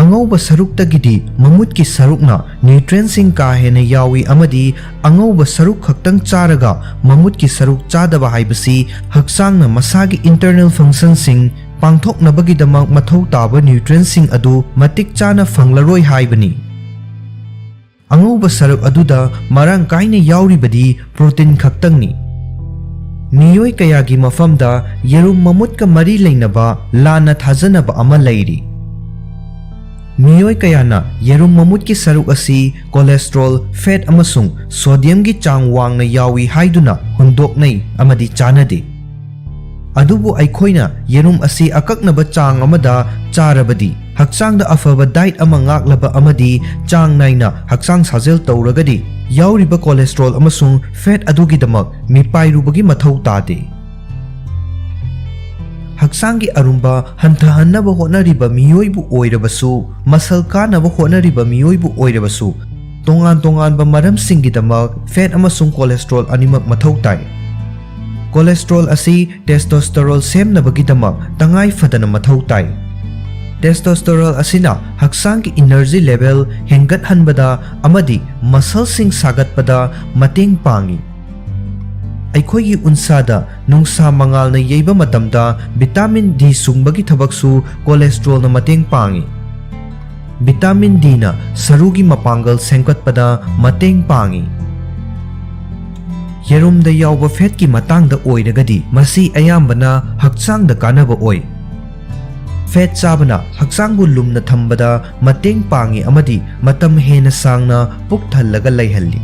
ꯑꯉꯧꯕ ꯁꯔꯨꯛꯇꯒꯤꯗꯤ ꯃꯃꯨꯠꯀꯤ ꯁꯔꯨꯛꯅ nutrientꯁꯤꯡ ꯀꯥ ꯍꯦꯟꯅ ꯌꯥꯎꯏ ꯑꯃꯗꯤ ꯑꯉꯧꯕ ꯁꯔꯨꯛ ꯈꯛꯇꯪ ꯆꯥꯔꯒ ꯃꯃꯨꯠꯀꯤ ꯁꯔꯨꯛ ꯆꯥꯗꯕ ꯍꯥꯏꯕꯁꯤ ꯍꯛꯆꯥꯡꯅ ꯃꯁꯥꯒꯤ internal functionꯁꯤꯡ ꯄꯥꯡꯊꯣꯛꯅꯕꯒꯤꯗꯃꯛ ꯃꯊꯧ ꯇꯥꯕ nutrientꯁꯤꯡ ꯑꯗꯨ ꯃꯇꯤꯛ ꯆꯥꯅ ꯐꯪꯂꯔꯣꯏ ꯍꯥꯏꯕꯅꯤ꯫ ꯑꯉꯧꯕ ꯁꯔꯨꯛ ꯑꯗꯨꯗ ꯃꯔꯥꯡ ꯀꯥꯏꯅ ꯌꯥꯎꯔꯤꯕꯗꯤ protein ꯈꯛꯇꯪꯅꯤ꯫ ꯃꯤꯑꯣꯏ ꯀꯌꯥꯒꯤ ꯃꯐꯝꯗ ꯌꯦꯔꯨꯝ ꯃꯃꯨꯠꯀ ꯃꯔꯤ ꯂꯩꯅꯕ ꯂꯥꯟꯅ ꯊꯥꯖꯅꯕ ꯑꯃ ꯂꯩꯔꯤ꯫ ꯃꯤꯑꯣꯏ ꯀꯌꯥꯅ ꯌꯦꯔꯨꯝ ꯃꯃꯨꯠꯀꯤ ꯁꯔꯨꯛ ꯑꯁꯤ cholesterol, fat ꯑꯃꯁꯨꯡ sodiumꯒꯤ ꯆꯥꯡ ꯋꯥꯡꯅ ꯌꯥꯎꯏ ꯍꯥꯏꯗꯨꯅ ꯍꯨꯟꯗꯣꯛꯅꯩ ꯑꯃꯗꯤ ꯆꯥꯅꯗꯦ꯫ ꯑꯗꯨꯕꯨ ꯑꯩꯈꯣꯏꯅ ꯌꯦꯔꯨꯝ ꯑꯁꯤ ꯑꯀꯛꯅꯕ ꯆꯥꯡ ꯑꯃꯗ ꯆꯥꯔꯕꯗꯤ, ꯍꯛꯆꯥꯡꯗ ꯑꯐꯕ diet ꯑꯃ ꯉꯥꯛꯂꯕ ꯑꯃꯗꯤ ꯆꯥꯡ ꯅꯥꯏꯅ ꯍꯛꯆꯥꯡ ꯁꯥꯖꯦꯜ ꯇꯧꯔꯒꯗꯤ, ꯌꯥꯎꯔꯤꯕ cholesterol ꯑꯃꯁꯨꯡ fat ꯑꯗꯨꯒꯤꯗꯃꯛ ꯃꯤꯄꯥꯏꯔꯨꯕꯒꯤ ꯃꯊꯧ ꯇꯥꯗꯦ꯫ ꯍꯛꯆꯥꯡꯒꯤ ꯑꯔꯨꯝꯕ ꯍꯟꯊꯍꯟꯅꯕ ꯍꯣꯠꯅꯔꯤꯕ ꯃꯤꯑꯣꯏꯕꯨ ꯑꯣꯏꯔꯕꯁꯨ, muscle ꯀꯥꯅꯕ ꯍꯣꯠꯅꯔꯤꯕ ꯃꯤꯑꯣꯏꯕꯨ ꯑꯣꯏꯔꯕꯁꯨ, ꯇꯣꯉꯥꯟ ꯇꯣꯉꯥꯟꯕ ꯃꯔꯝꯁꯤꯡꯒꯤꯗꯃꯛ fat ꯑꯃꯁꯨꯡ cholesterol ꯑꯅꯤꯃꯛ ꯃꯊꯧ ꯇꯥꯏ꯫ Cholesterol ꯑꯁꯤ testosterone ꯁꯦꯝꯅꯕꯒꯤꯗꯃꯛ ꯇꯉꯥꯏ ꯐꯗꯅ ꯃꯊꯧ ꯇꯥꯏ꯫ Testosterone ꯑꯁꯤꯅ ꯍꯛꯆꯥꯡꯒꯤ energy level ꯍꯦꯟꯒꯠꯍꯟꯕꯗ ꯑꯃꯗꯤ muscleꯁꯤꯡ ꯁꯥꯒꯠꯄꯗ ꯃꯇꯦꯡ ꯄꯥꯡꯏ꯫ ꯑꯩꯈꯣꯏꯒꯤ ꯎꯟꯁꯥꯗ ꯅꯨꯡꯁꯥ ꯃꯉꯥꯜꯅ ꯌꯩꯕ ꯃꯇꯝꯗ vitamin D ꯁꯨꯡꯕꯒꯤ ꯊꯕꯛꯁꯨ cholesterolꯅ ꯃꯇꯦꯡ ꯄꯥꯡꯏ꯫ Vitamin Dꯅ ꯁꯔꯨꯒꯤ ꯃꯄꯥꯡꯒꯜ ꯁꯦꯝꯒꯠꯄꯗ ꯃꯇꯦꯡ ꯄꯥꯡꯏ꯫ ꯌꯦꯔꯨꯝꯗ ꯌꯥꯎꯕ fatꯀꯤ ꯃꯇꯥꯡꯗ ꯑꯣꯏꯔꯒꯗꯤ, ꯃꯁꯤ ꯑꯌꯥꯝꯕꯅ ꯍꯛꯆꯥꯡꯗ ꯀꯥꯟꯅꯕ ꯑꯣꯏ꯫ Fat ꯆꯥꯕꯅ ꯍꯛꯆꯥꯡꯕꯨ ꯂꯨꯝꯅ ꯊꯝꯕꯗ ꯃꯇꯦꯡ ꯄꯥꯡꯏ ꯑꯃꯗꯤ ꯃꯇꯝ ꯍꯦꯟꯅ ꯁꯥꯡꯅ ꯄꯨꯛ ꯊꯜꯂꯒ ꯂꯩꯍꯜꯂꯤ꯫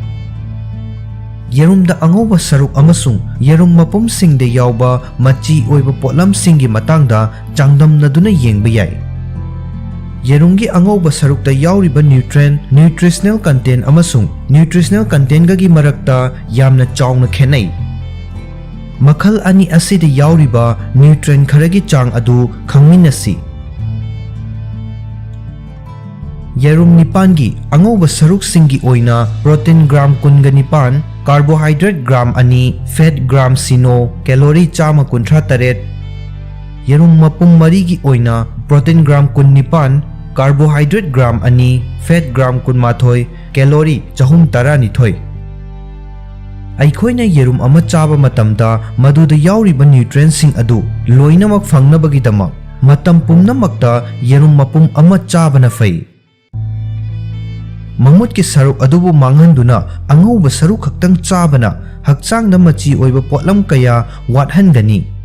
ꯌꯦꯔꯨꯝꯗ ꯑꯉꯧꯕ ꯁꯔꯨꯛ ꯑꯃꯁꯨꯡ ꯌꯦꯔꯨꯝ ꯃꯄꯨꯝꯁꯤꯡꯗ ꯌꯥꯎꯕ ꯃꯆꯤ ꯑꯣꯏꯕ ꯄꯣꯠꯂꯝꯁꯤꯡꯒꯤ ꯃꯇꯥꯡꯗ ꯆꯥꯡꯗꯝꯅꯗꯨꯅ ꯌꯦꯡꯕ ꯌꯥꯏ꯫ ꯌꯦꯔꯨꯝꯒꯤ ꯑꯉꯧꯕ ꯁꯔꯨꯛꯇ ꯌꯥꯎꯔꯤꯕ nutrient, nutritional content ꯑꯃꯁꯨꯡ nutritional contentꯒꯒꯤ ꯃꯔꯛꯇ ꯌꯥꯝꯅ ꯆꯥꯎꯅ ꯈꯦꯠꯅꯩ꯫ ꯃꯈꯜ ꯑꯅꯤ ꯑꯁꯤꯗ ꯌꯥꯎꯔꯤꯕ nutrient ꯈꯔꯒꯤ ꯆꯥꯡ ꯑꯗꯨ ꯈꯪꯃꯤꯟꯅꯁꯤ꯫ ꯌꯦꯔꯨꯝ ꯅꯤꯄꯥꯟꯒꯤ ꯑꯉꯧꯕ ꯁꯔꯨꯛꯁꯤꯡꯒꯤ ꯑꯣꯏꯅ protein gram ꯀꯨꯟꯒ ꯅꯤꯄꯥꯟ, carbohydrate gram ꯑꯅꯤ, fat gram ꯁꯤꯅꯣ, calorie ꯆꯥꯝꯃ ꯀꯨꯟꯊ꯭ꯔꯥ ꯇꯔꯦꯠ꯫ ꯌꯦꯔꯨꯝ ꯃꯄꯨꯝ ꯃꯔꯤꯒꯤ ꯑꯣꯏꯅ protein gram ꯀꯨꯟꯅꯤꯄꯥꯟ, carbohydrate gram ꯑꯅꯤ, fat gram ꯀꯨꯟꯃꯥꯊꯣꯏ, calorie ꯆꯍꯨꯝ ꯇꯔꯥꯅꯤꯊꯣꯏ꯫ ꯑꯩꯈꯣꯏꯅ ꯌꯦꯔꯨꯝ ꯑꯃ ꯆꯥꯕ ꯃꯇꯝꯗ ꯃꯗꯨꯗ ꯌꯥꯎꯔꯤꯕ nutrientꯁꯤꯡ ꯑꯗꯨ ꯂꯣꯏꯅꯃꯛ ꯐꯪꯅꯕꯒꯤꯗꯃꯛ ꯃꯇꯝ ꯄꯨꯝꯅꯃꯛꯇ ꯌꯦꯔꯨꯝ ꯃꯄꯨꯝ ꯑꯃ ꯆꯥꯕꯅ ꯐꯩ꯫ ꯃꯃꯨꯠꯀꯤ ꯁꯔꯨꯛ ꯑꯗꯨꯕꯨ ꯃꯥꯡꯍꯟꯗꯨꯅ ꯑꯉꯧꯕ ꯁꯔꯨꯛ ꯈꯛꯇꯪ ꯆꯥꯕꯅ ꯍꯛꯆꯥꯡꯗ ꯃꯆꯤ ꯑꯣꯏꯕ ꯄꯣꯠꯂꯝ ꯀꯌꯥ ꯋꯥꯠꯍꯟꯒꯅꯤ꯫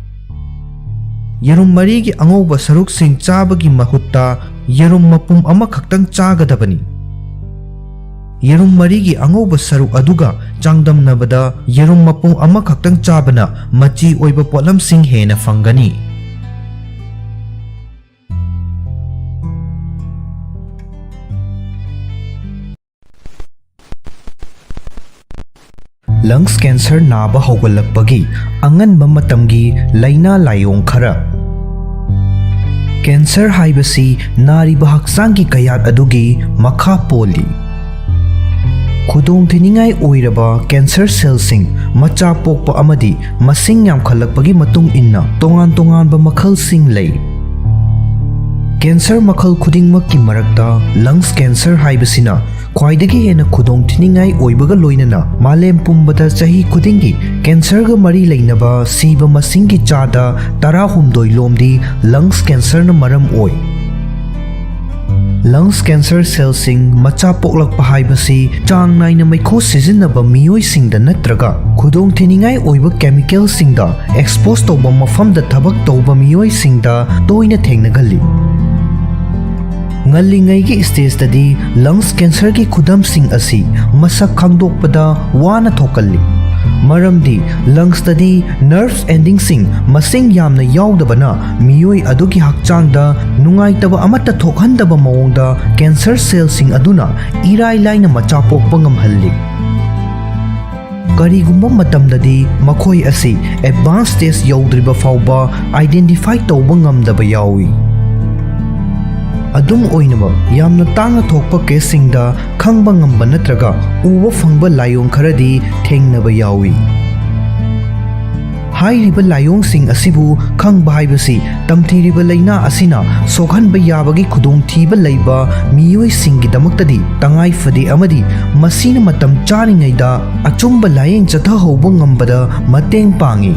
ꯌꯦꯔꯨꯝ ꯃꯔꯤꯒꯤ ꯑꯉꯧꯕ ꯁꯔꯨꯛꯁꯤꯡ ꯆꯥꯕꯒꯤ ꯃꯍꯨꯠꯇ ꯌꯦꯔꯨꯝ ꯃꯄꯨꯝ ꯑꯃꯈꯛꯇꯪ ꯆꯥꯒꯗꯕꯅꯤ꯫ ꯌꯦꯔꯨꯝ ꯃꯔꯤꯒꯤ ꯑꯉꯧꯕ ꯁꯔꯨꯛ ꯑꯗꯨꯒ ꯆꯥꯡꯗꯝꯅꯕꯗ ꯌꯦꯔꯨꯝ ꯃꯄꯨꯝ ꯑꯃꯈꯛꯇꯪ ꯆꯥꯕꯅ ꯃꯆꯤ ꯑꯣꯏꯕ ꯄꯣꯠꯂꯝꯁꯤꯡ ꯍꯦꯟꯅ ꯐꯪꯒꯅꯤ꯫ ꯂꯪꯁ ꯀꯦꯟꯁꯔ ꯅꯥꯕ ꯍꯧꯒꯠꯂꯛꯄꯒꯤ ꯑꯉꯟꯕ ꯃꯇꯝꯒꯤ ꯂꯥꯏꯅꯥ ꯂꯥꯏꯑꯣꯡ ꯈꯔ꯫ ꯀꯦꯟꯁꯔ ꯍꯥꯏꯕꯁꯤ ꯅꯥꯔꯤꯕ ꯍꯛꯆꯥꯡꯒꯤ ꯀꯌꯥꯠ ꯑꯗꯨꯒꯤ ꯃꯈꯥ ꯄꯣꯜꯂꯤ꯫ ꯈꯨꯗꯣꯡꯊꯤꯅꯤꯡꯉꯥꯏ ꯑꯣꯏꯔꯕ ꯀꯦꯟꯁꯔ ꯁꯦꯜꯁꯤꯡ ꯃꯆꯥ ꯄꯣꯛꯄ ꯑꯃꯗꯤ ꯃꯁꯤꯡ ꯌꯥꯝꯈꯠꯂꯛꯄꯒꯤ ꯃꯇꯨꯡ ꯏꯟꯅ ꯇꯣꯉꯥꯟ ꯇꯣꯉꯥꯟꯕ ꯃꯈꯜꯁꯤꯡ ꯂꯩ꯫ ꯀꯦꯟꯁꯔ ꯃꯈꯜ ꯈꯨꯗꯤꯡꯃꯛꯀꯤ ꯃꯔꯛꯇ ꯂꯪꯁ ꯀꯦꯟꯁꯔ ꯍꯥꯏꯕꯁꯤꯅ ꯈ꯭ꯋꯥꯏꯗꯒꯤ ꯍꯦꯟꯅ ꯈꯨꯗꯣꯡꯊꯤꯅꯤꯡꯉꯥꯏ ꯑꯣꯏꯕꯒ ꯂꯣꯏꯅꯅ ꯃꯥꯂꯦꯝ ꯄꯨꯝꯕꯗ ꯆꯍꯤ ꯈꯨꯗꯤꯡꯒꯤ ꯀꯦꯟꯁꯔꯒ ꯃꯔꯤ ꯂꯩꯅꯕ ꯁꯤꯕ ꯃꯁꯤꯡꯒꯤ ꯆꯥꯗ ꯇꯔꯥꯍꯨꯝꯗꯣꯏ ꯂꯣꯝꯗꯤ ꯂꯪꯁ ꯀꯦꯟꯁꯔꯅ ꯃꯔꯝ ꯑꯣꯏ꯫ ꯂꯪꯁ ꯀꯦꯟꯁꯔ ꯁꯦꯜꯁꯤꯡ ꯃꯆꯥ ꯄꯣꯛꯂꯛꯄ ꯍꯥꯏꯕꯁꯤ ꯆꯥꯡ ꯅꯥꯏꯅ ꯃꯩꯈꯨ ꯁꯤꯖꯤꯟꯅꯕ ꯃꯤꯑꯣꯏꯁꯤꯡꯗ ꯅꯠꯇ꯭ꯔꯒ ꯈꯨꯗꯣꯡꯊꯤꯅꯤꯡꯉꯥꯏ ꯑꯣꯏꯕ ꯀꯦꯃꯤꯀꯦꯜꯁꯤꯡꯗ ꯑꯦꯛꯁꯄꯣꯖ ꯇꯧꯕ ꯃꯐꯝꯗ ꯊꯕꯛ ꯇꯧꯕ ꯃꯤꯑꯣꯏꯁꯤꯡꯗ ꯇꯣꯏꯅ ꯊꯦꯡꯅꯒꯜꯂꯤ꯫ ꯉꯜꯂꯤꯉꯩꯒꯤ ꯁ꯭ꯇꯦꯖꯇꯗꯤ ꯂꯪꯁ ꯀꯦꯟꯁꯔꯒꯤ ꯈꯨꯗꯝꯁꯤꯡ ꯑꯁꯤ ꯃꯁꯛ ꯈꯪꯗꯣꯛꯄꯗ ꯋꯥꯅ ꯊꯣꯛꯀꯜꯂꯤ, ꯃꯔꯝꯗꯤ ꯂꯪꯁꯇꯗꯤ ꯅꯔꯚ ꯑꯦꯟꯗꯤꯡꯁꯤꯡ ꯃꯁꯤꯡ ꯌꯥꯝꯅ ꯌꯥꯎꯗꯕꯅ ꯃꯤꯑꯣꯏ ꯑꯗꯨꯒꯤ ꯍꯛꯆꯥꯡꯗ ꯅꯨꯡꯉꯥꯏꯇꯕ ꯑꯃꯠꯇ ꯊꯣꯛꯍꯟꯗꯕ ꯃꯑꯣꯡꯗ ꯀꯦꯟꯁꯔ ꯁꯦꯜꯁꯤꯡ ꯑꯗꯨꯅ ꯏꯔꯥꯏ ꯂꯥꯏꯅ ꯃꯆꯥ ꯄꯣꯛꯄ ꯉꯝꯍꯜꯂꯤ꯫ ꯀꯔꯤꯒꯨꯝꯕ ꯃꯇꯝꯗꯗꯤ ꯃꯈꯣꯏ ꯑꯁꯤ ꯑꯦꯗꯚꯥꯟꯁ ꯁ꯭ꯇꯦꯖ ꯌꯧꯗ꯭ꯔꯤꯕ ꯐꯥꯎꯕ ꯑꯥꯏꯗꯦꯟꯇꯤꯐꯥꯏ ꯇꯧꯕ ꯉꯝꯗꯕ ꯌꯥꯎꯏ꯫ ꯑꯗꯨꯝ ꯑꯣꯏꯅꯃꯛ, ꯌꯥꯝꯅ ꯇꯥꯡꯅ ꯊꯣꯛꯄ ꯀꯦꯁꯁꯤꯡꯗ ꯈꯪꯕ ꯉꯝꯕ ꯅꯠꯇ꯭ꯔꯒ ꯎꯕ ꯐꯪꯕ ꯂꯥꯏꯑꯣꯡ ꯈꯔꯗꯤ ꯊꯦꯡꯅꯕ ꯌꯥꯎꯏ꯫ ꯍꯥꯏꯔꯤꯕ ꯂꯥꯏꯑꯣꯡꯁꯤꯡ ꯑꯁꯤꯕꯨ ꯈꯪꯕ ꯍꯥꯏꯕꯁꯤ ꯇꯝꯊꯤꯔꯤꯕ ꯂꯥꯏꯅꯥ ꯑꯁꯤꯅ ꯁꯣꯛꯍꯟꯕ ꯌꯥꯕꯒꯤ ꯈꯨꯗꯣꯡꯊꯤꯕ ꯂꯩꯕ ꯃꯤꯑꯣꯏꯁꯤꯡꯒꯤꯗꯃꯛꯇꯗꯤ ꯇꯉꯥꯏ ꯐꯗꯦ ꯑꯃꯗꯤ ꯃꯁꯤꯅ ꯃꯇꯝ ꯆꯥꯔꯤꯉꯩꯗ ꯑꯆꯨꯝꯕ ꯂꯥꯌꯦꯡ ꯆꯠꯊꯍꯧꯕ ꯉꯝꯕꯗ ꯃꯇꯦꯡ ꯄꯥꯡꯏ꯫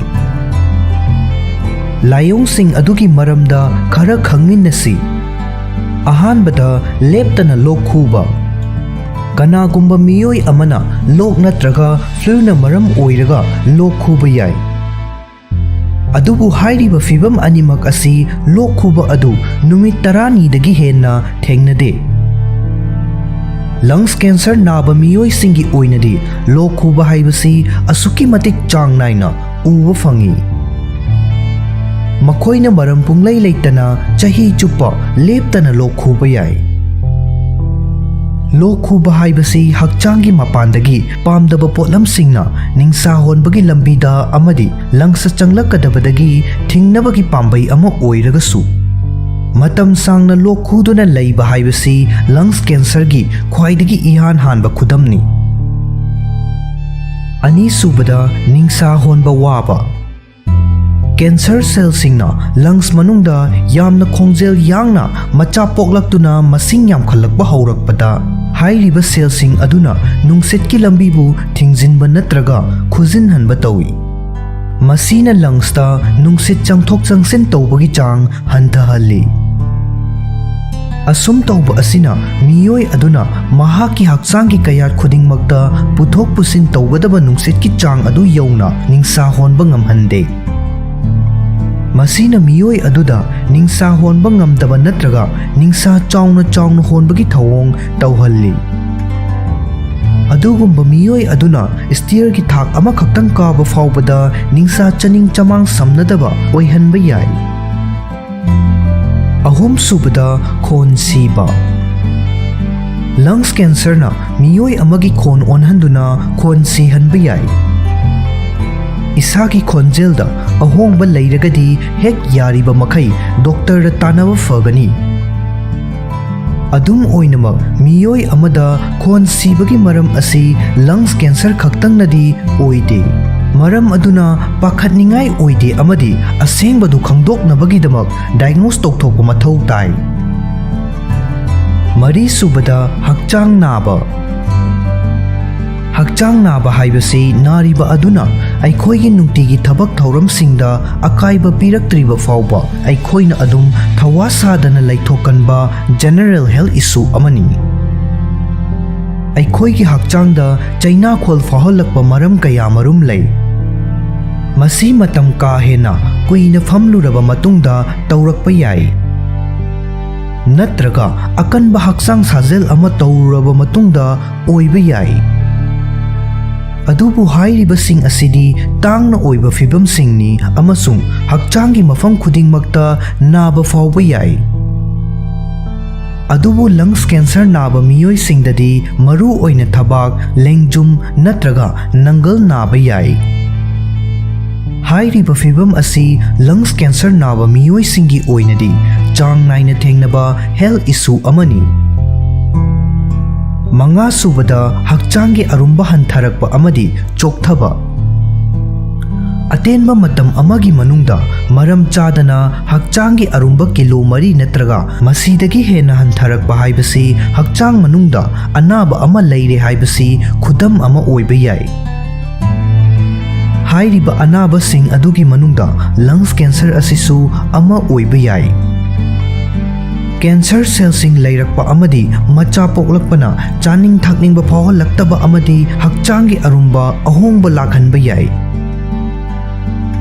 ꯂꯥꯏꯑꯣꯡꯁꯤꯡ ꯑꯗꯨꯒꯤ ꯃꯔꯝꯗ ꯈꯔ ꯈꯪꯃꯤꯟꯅꯁꯤ꯫ ꯑꯍꯥꯟꯕꯗ, ꯂꯦꯞꯇꯅ ꯂꯣꯛ ꯈꯨꯕ꯫ ꯀꯅꯥꯒꯨꯝꯕ ꯃꯤꯑꯣꯏ ꯑꯃꯅ ꯂꯣꯛ ꯅꯠꯇ꯭ꯔꯒ ꯐ꯭ꯂꯨꯅ ꯃꯔꯝ ꯑꯣꯏꯔꯒ ꯂꯣꯛ ꯈꯨꯕ ꯌꯥꯏ꯫ ꯑꯗꯨꯕꯨ ꯍꯥꯏꯔꯤꯕ ꯐꯤꯚꯝ ꯑꯅꯤꯃꯛ ꯑꯁꯤ ꯂꯣꯛ ꯈꯨꯕ ꯑꯗꯨ ꯅꯨꯃꯤꯠ ꯇꯔꯥꯅꯤꯗꯒꯤ ꯍꯦꯟꯅ ꯊꯦꯡꯅꯗꯦ꯫ ꯂꯪꯁ ꯀꯦꯟꯁꯔ ꯅꯥꯕ ꯃꯤꯑꯣꯏꯁꯤꯡꯒꯤ ꯑꯣꯏꯅꯗꯤ ꯂꯣꯛ ꯈꯨꯕ ꯍꯥꯏꯕꯁꯤ ꯑꯁꯨꯛꯀꯤ ꯃꯇꯤꯛ ꯆꯥꯡ ꯅꯥꯏꯅ ꯎꯕ ꯐꯪꯏ꯫ ꯃꯈꯣꯏꯅ ꯃꯔꯝ ꯄꯨꯡꯂꯩ ꯂꯩꯇꯅ ꯆꯍꯤ ꯆꯨꯞꯄ ꯂꯦꯞꯇꯅ ꯂꯣꯛ ꯈꯨꯕ ꯌꯥꯏ꯫ ꯂꯣꯛ ꯈꯨꯕ ꯍꯥꯏꯕꯁꯤ ꯍꯛꯆꯥꯡꯒꯤ ꯃꯄꯥꯟꯗꯒꯤ ꯄꯥꯝꯗꯕ ꯄꯣꯠꯂꯝꯁꯤꯡꯅ ꯅꯤꯡꯁꯥ ꯍꯣꯟꯕꯒꯤ ꯂꯝꯕꯤꯗ ꯑꯃꯗꯤ ꯂꯪꯁꯇ ꯆꯪꯂꯛꯀꯗꯕꯗꯒꯤ ꯊꯤꯡꯅꯕꯒꯤ ꯄꯥꯝꯕꯩ ꯑꯃ ꯑꯣꯏꯔꯒꯁꯨ, ꯃꯇꯝ ꯁꯥꯡꯅ ꯂꯣꯛ ꯈꯨꯗꯨꯅ ꯂꯩꯕ ꯍꯥꯏꯕꯁꯤ ꯂꯪꯁ ꯀꯦꯟꯁꯔꯒꯤ ꯈ꯭ꯋꯥꯏꯗꯒꯤ ꯏꯍꯥꯟ ꯍꯥꯟꯕ ꯈꯨꯗꯝꯅꯤ꯫ ꯑꯅꯤꯁꯨꯕꯗ, ꯅꯤꯡꯁꯥ ꯍꯣꯟꯕ ꯋꯥꯕ꯫ ꯀꯦꯟꯁꯔ ꯁꯦꯜꯁꯤꯡꯅ ꯂꯪꯁ ꯃꯅꯨꯡꯗ ꯌꯥꯝꯅ ꯈꯣꯡꯖꯦꯜ ꯌꯥꯡꯅ ꯃꯆꯥ ꯄꯣꯛꯂꯛꯇꯨꯅ ꯃꯁꯤꯡ ꯌꯥꯝꯈꯠꯂꯛꯄ ꯍꯧꯔꯛꯄꯗ, ꯍꯥꯏꯔꯤꯕ ꯁꯦꯜꯁꯤꯡ ꯑꯗꯨꯅ ꯅꯨꯡꯁꯤꯠꯀꯤ ꯂꯝꯕꯤꯕꯨ ꯊꯤꯡꯖꯤꯟꯕ ꯅꯠꯇ꯭ꯔꯒ ꯈꯨꯖꯤꯟꯍꯟꯕ ꯇꯧꯏ꯫ ꯃꯁꯤꯅ ꯂꯪꯁꯇ ꯅꯨꯡꯁꯤꯠ ꯆꯪꯊꯣꯛ ꯆꯪꯁꯤꯟ ꯇꯧꯕꯒꯤ ꯆꯥꯡ ꯍꯟꯊꯍꯜꯂꯤ꯫ ꯑꯁꯨꯝ ꯇꯧꯕ ꯑꯁꯤꯅ ꯃꯤꯑꯣꯏ ꯑꯗꯨꯅ ꯃꯍꯥꯛꯀꯤ ꯍꯛꯆꯥꯡꯒꯤ ꯀꯌꯥꯠ ꯈꯨꯗꯤꯡꯃꯛꯇ ꯄꯨꯊꯣꯛ ꯄꯨꯁꯤꯟ ꯇꯧꯒꯗꯕ ꯅꯨꯡꯁꯤꯠꯀꯤ ꯆꯥꯡ ꯑꯗꯨ ꯌꯧꯅ ꯅꯤꯡꯁꯥ ꯍꯣꯟꯕ ꯉꯝꯍꯟꯗꯦ꯫ ꯃꯁꯤꯅ ꯃꯤꯑꯣꯏ ꯑꯗꯨꯗ ꯅꯤꯡꯁꯥ ꯍꯣꯟꯕ ꯉꯝꯗꯕ ꯅꯠꯇ꯭ꯔꯒ ꯅꯤꯡꯁꯥ ꯆꯥꯎꯅ ꯆꯥꯎꯅ ꯍꯣꯟꯕꯒꯤ ꯊꯧꯑꯣꯡ ꯇꯧꯍꯜꯂꯤ꯫ ꯑꯗꯨꯒꯨꯝꯕ ꯃꯤꯑꯣꯏ ꯑꯗꯨꯅ ꯁ꯭ꯇꯤꯌꯔꯒꯤ ꯊꯥꯛ ꯑꯃꯈꯛꯇꯪ ꯀꯥꯕ ꯐꯥꯎꯕꯗ ꯅꯤꯡꯁꯥ ꯆꯅꯤꯡ ꯆꯃꯥꯡ ꯁꯝꯅꯗꯕ ꯑꯣꯏꯍꯟꯕ ꯌꯥꯏ꯫ ꯑꯍꯨꯝꯁꯨꯕꯗ, ꯈꯣꯟ ꯁꯤꯕ꯫ ꯂꯪꯁ ꯀꯦꯟꯁꯔꯅ ꯃꯤꯑꯣꯏ ꯑꯃꯒꯤ ꯈꯣꯟ ꯑꯣꯟꯍꯟꯗꯨꯅ ꯈꯣꯟ ꯁꯤꯍꯟꯕ ꯌꯥꯏ꯫ ꯏꯁꯥꯒꯤ ꯈꯣꯟꯖꯦꯜꯗ ꯑꯍꯣꯡꯕ ꯂꯩꯔꯒꯗꯤ ꯍꯦꯛ ꯌꯥꯔꯤꯕ ꯃꯈꯩ ꯗꯣꯛꯇꯔꯗ ꯇꯥꯟꯅꯕ ꯐꯒꯅꯤ꯫ ꯑꯗꯨꯝ ꯑꯣꯏꯅꯃꯛ, ꯃꯤꯑꯣꯏ ꯑꯃꯗ ꯈꯣꯟ ꯁꯤꯕꯒꯤ ꯃꯔꯝ ꯑꯁꯤ ꯂꯪꯁ ꯀꯦꯟꯁꯔ ꯈꯛꯇꯪꯅꯗꯤ ꯑꯣꯏꯗꯦ꯫ ꯃꯔꯝ ꯑꯗꯨꯅ ꯄꯥꯈꯠꯅꯤꯡꯉꯥꯏ ꯑꯣꯏꯗꯦ ꯑꯃꯗꯤ ꯑꯁꯦꯡꯕꯗꯨ ꯈꯪꯗꯣꯛꯅꯕꯒꯤꯗꯃꯛ ꯗꯥꯏꯒꯅꯣꯁ ꯇꯧꯊꯣꯛꯄ ꯃꯊꯧ ꯇꯥꯏ꯫ ꯃꯔꯤꯁꯨꯕꯗ, ꯍꯛꯆꯥꯡ ꯅꯥꯕ꯫ ꯍꯛꯆꯥꯡ ꯅꯥꯕ ꯍꯥꯏꯕꯁꯤ ꯅꯥꯔꯤꯕ ꯑꯗꯨꯅ ꯑꯩꯈꯣꯏꯒꯤ ꯅꯨꯡꯇꯤꯒꯤ ꯊꯕꯛ ꯊꯧꯔꯝꯁꯤꯡꯗ ꯑꯀꯥꯏꯕ ꯄꯤꯔꯛꯇ꯭ꯔꯤꯕ ꯐꯥꯎꯕ ꯑꯩꯈꯣꯏꯅ ꯑꯗꯨꯝ ꯊꯋꯥ ꯁꯥꯗꯅ ꯂꯩꯊꯣꯛꯀꯟꯕ ꯖꯦꯅꯔꯦꯜ ꯍꯦꯜꯊ ꯏꯁꯨ ꯑꯃꯅꯤ꯫ ꯑꯩꯈꯣꯏꯒꯤ ꯍꯛꯆꯥꯡꯗ ꯆꯩꯅꯥꯈꯣꯜ ꯐꯥꯎꯍꯜꯂꯛꯄ ꯃꯔꯝ ꯀꯌꯥꯃꯔꯨꯝ ꯂꯩ꯫ ꯃꯁꯤ ꯃꯇꯝ ꯀꯥ ꯍꯦꯟꯅ ꯀꯨꯏꯅ ꯐꯝꯂꯨꯔꯕ ꯃꯇꯨꯡꯗ ꯇꯧꯔꯛꯄ ꯌꯥꯏ, ꯅꯠꯇ꯭ꯔꯒ ꯑꯀꯟꯕ ꯍꯛꯆꯥꯡ ꯁꯥꯖꯦꯜ ꯑꯃ ꯇꯧꯔꯨꯔꯕ ꯃꯇꯨꯡꯗ ꯑꯣꯏꯕ ꯌꯥꯏ꯫ ꯑꯗꯨꯕꯨ ꯍꯥꯏꯔꯤꯕꯁꯤꯡ ꯑꯁꯤꯗꯤ ꯇꯥꯡꯅ ꯑꯣꯏꯕ ꯐꯤꯚꯝꯁꯤꯡꯅꯤ ꯑꯃꯁꯨꯡ ꯍꯛꯆꯥꯡꯒꯤ ꯃꯐꯝ ꯈꯨꯗꯤꯡꯃꯛꯇ ꯅꯥꯕ ꯐꯥꯎꯕ ꯌꯥꯏ꯫ ꯑꯗꯨꯕꯨ lungs cancer ꯅꯥꯕ ꯃꯤꯑꯣꯏꯁꯤꯡꯗꯗꯤ ꯃꯔꯨ ꯑꯣꯏꯅ ꯊꯕꯥꯛ, ꯂꯦꯡꯖꯨꯝ ꯅꯠꯇ꯭ꯔꯒ ꯅꯪꯒꯜ ꯅꯥꯕ ꯌꯥꯏ꯫ ꯍꯥꯏꯔꯤꯕ ꯐꯤꯚꯝ ꯑꯁꯤ lungs cancer ꯅꯥꯕ ꯃꯤꯑꯣꯏꯁꯤꯡꯒꯤ ꯑꯣꯏꯅꯗꯤ ꯆꯥꯡ ꯅꯥꯏꯅ ꯊꯦꯡꯅꯕ health issue ꯑꯃꯅꯤ꯫ ꯃꯉꯥꯁꯨꯕꯗ, ꯍꯛꯆꯥꯡꯒꯤ ꯑꯔꯨꯝꯕ ꯍꯟꯊꯔꯛꯄ ꯑꯃꯗꯤ ꯆꯣꯛꯊꯕ꯫ ꯑꯇꯦꯟꯕ ꯃꯇꯝ ꯑꯃꯒꯤ ꯃꯅꯨꯡꯗ ꯃꯔꯝ ꯆꯥꯗꯅ ꯍꯛꯆꯥꯡꯒꯤ ꯑꯔꯨꯝꯕ ꯀꯤꯂꯣ ꯃꯔꯤ ꯅꯠꯇ꯭ꯔꯒ ꯃꯁꯤꯗꯒꯤ ꯍꯦꯟꯅ ꯍꯟꯊꯔꯛꯄ ꯍꯥꯏꯕꯁꯤ ꯍꯛꯆꯥꯡ ꯃꯅꯨꯡꯗ ꯑꯅꯥꯕ ꯑꯃ ꯂꯩꯔꯦ ꯍꯥꯏꯕꯁꯤ ꯈꯨꯗꯝ ꯑꯃ ꯑꯣꯏꯕ ꯌꯥꯏ꯫ ꯍꯥꯏꯔꯤꯕ ꯑꯅꯥꯕꯁꯤꯡ ꯑꯗꯨꯒꯤ ꯃꯅꯨꯡꯗ lungs cancer ꯑꯁꯤꯁꯨ ꯑꯃ ꯑꯣꯏꯕ ꯌꯥꯏ꯫ Cancer cellꯁꯤꯡ ꯂꯩꯔꯛꯄ ꯑꯃꯗꯤ ꯃꯆꯥ ꯄꯣꯛꯂꯛꯄꯅ ꯆꯥꯅꯤꯡ ꯊꯛꯅꯤꯡꯕ ꯐꯥꯎꯍꯜꯂꯛꯇꯕ ꯑꯃꯗꯤ ꯍꯛꯆꯥꯡꯒꯤ ꯑꯔꯨꯝꯕ ꯑꯍꯣꯡꯕ ꯂꯥꯛꯍꯟꯕ ꯌꯥꯏ꯫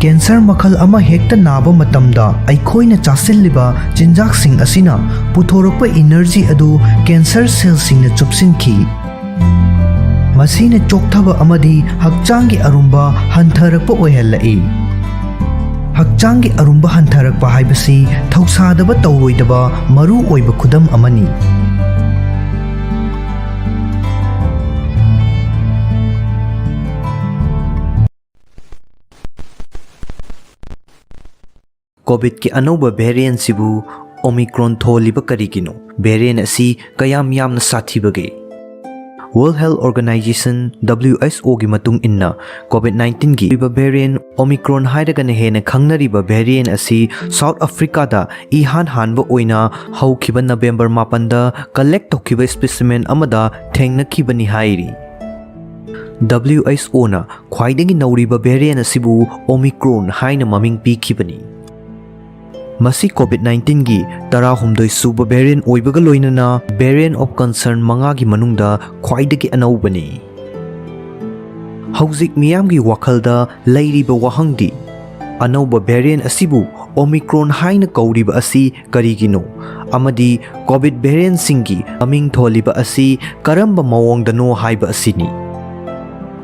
Cancer ꯃꯈꯜ ꯑꯃ ꯍꯦꯛꯇ ꯅꯥꯕ ꯃꯇꯝꯗ ꯑꯩꯈꯣꯏꯅ ꯆꯥꯁꯤꯜꯂꯤꯕ ꯆꯤꯟꯖꯥꯛꯁꯤꯡ ꯑꯁꯤꯅ ꯄꯨꯊꯣꯔꯛꯄ energy ꯑꯗꯨ cancer cellꯁꯤꯡꯅ ꯆꯨꯞꯁꯤꯟꯈꯤ꯫ ꯃꯁꯤꯅ ꯆꯣꯛꯊꯕ ꯑꯃꯗꯤ ꯍꯛꯆꯥꯡꯒꯤ ꯑꯔꯨꯝꯕ ꯍꯟꯊꯔꯛꯄ ꯑꯣꯏꯍꯜꯂꯛꯏ꯫ ꯍꯛꯆꯥꯡꯒꯤ ꯑꯔꯨꯝꯕ ꯍꯟꯊꯔꯛꯄ ꯍꯥꯏꯕꯁꯤ ꯊꯧꯁꯥꯗꯕ ꯇꯧꯔꯣꯏꯗꯕ ꯃꯔꯨ ꯑꯣꯏꯕ ꯈꯨꯗꯝ ꯑꯃꯅꯤ꯫ COVIDꯀꯤ ꯑꯅꯧꯕ variantꯁꯤꯕꯨ Omicron ꯊꯣꯜꯂꯤꯕ ꯀꯔꯤꯒꯤꯅꯣ? Variant ꯑꯁꯤ ꯀꯌꯥꯝ ꯌꯥꯝꯅ ꯁꯥꯊꯤꯕꯒꯦ? World Health Organization, WHOꯒꯤ ꯃꯇꯨꯡ ꯏꯟꯅ, COVID nineteenꯒꯤ ꯑꯣꯏꯕ variant Omicron ꯍꯥꯏꯔꯒꯅ ꯍꯦꯟꯅ ꯈꯪꯅꯔꯤꯕ variant ꯑꯁꯤ South Africaꯗ ꯏꯍꯥꯟ ꯍꯥꯟꯕ ꯑꯣꯏꯅ ꯍꯧꯈꯤꯕ November ꯃꯥꯄꯟꯗ collect ꯇꯧꯈꯤꯕ specimen ꯑꯃꯗ ꯊꯦꯡꯅꯈꯤꯕꯅꯤ ꯍꯥꯏꯔꯤ꯫ WHOꯅ ꯈ꯭ꯋꯥꯏꯗꯒꯤ ꯅꯧꯔꯤꯕ variant ꯑꯁꯤꯕꯨ Omicron ꯍꯥꯏꯅ ꯃꯃꯤꯡ ꯄꯤꯈꯤꯕꯅꯤ꯫ ꯃꯁꯤ COVID nineteenꯒꯤ ꯇꯔꯥꯍꯨꯝꯗꯣꯏ ꯁꯨꯕ variant ꯑꯣꯏꯕꯒ ꯂꯣꯏꯅꯅ variant of concern ꯃꯉꯥꯒꯤ ꯃꯅꯨꯡꯗ ꯈ꯭ꯋꯥꯏꯗꯒꯤ ꯑꯅꯧꯕꯅꯤ꯫ ꯍꯧꯖꯤꯛ ꯃꯤꯌꯥꯝꯒꯤ ꯋꯥꯈꯜꯗ ꯂꯩꯔꯤꯕ ꯋꯥꯍꯪꯗꯤ, ꯑꯅꯧꯕ variant ꯑꯁꯤꯕꯨ Omicron ꯍꯥꯏꯅ ꯀꯧꯔꯤꯕ ꯑꯁꯤ ꯀꯔꯤꯒꯤꯅꯣ? ꯑꯃꯗꯤ COVID variantꯁꯤꯡꯒꯤ ꯃꯃꯤꯡ ꯊꯣꯜꯂꯤꯕ ꯑꯁꯤ ꯀꯔꯝꯕ ꯃꯑꯣꯡꯗꯅꯣ ꯍꯥꯏꯕ ꯑꯁꯤꯅꯤ꯫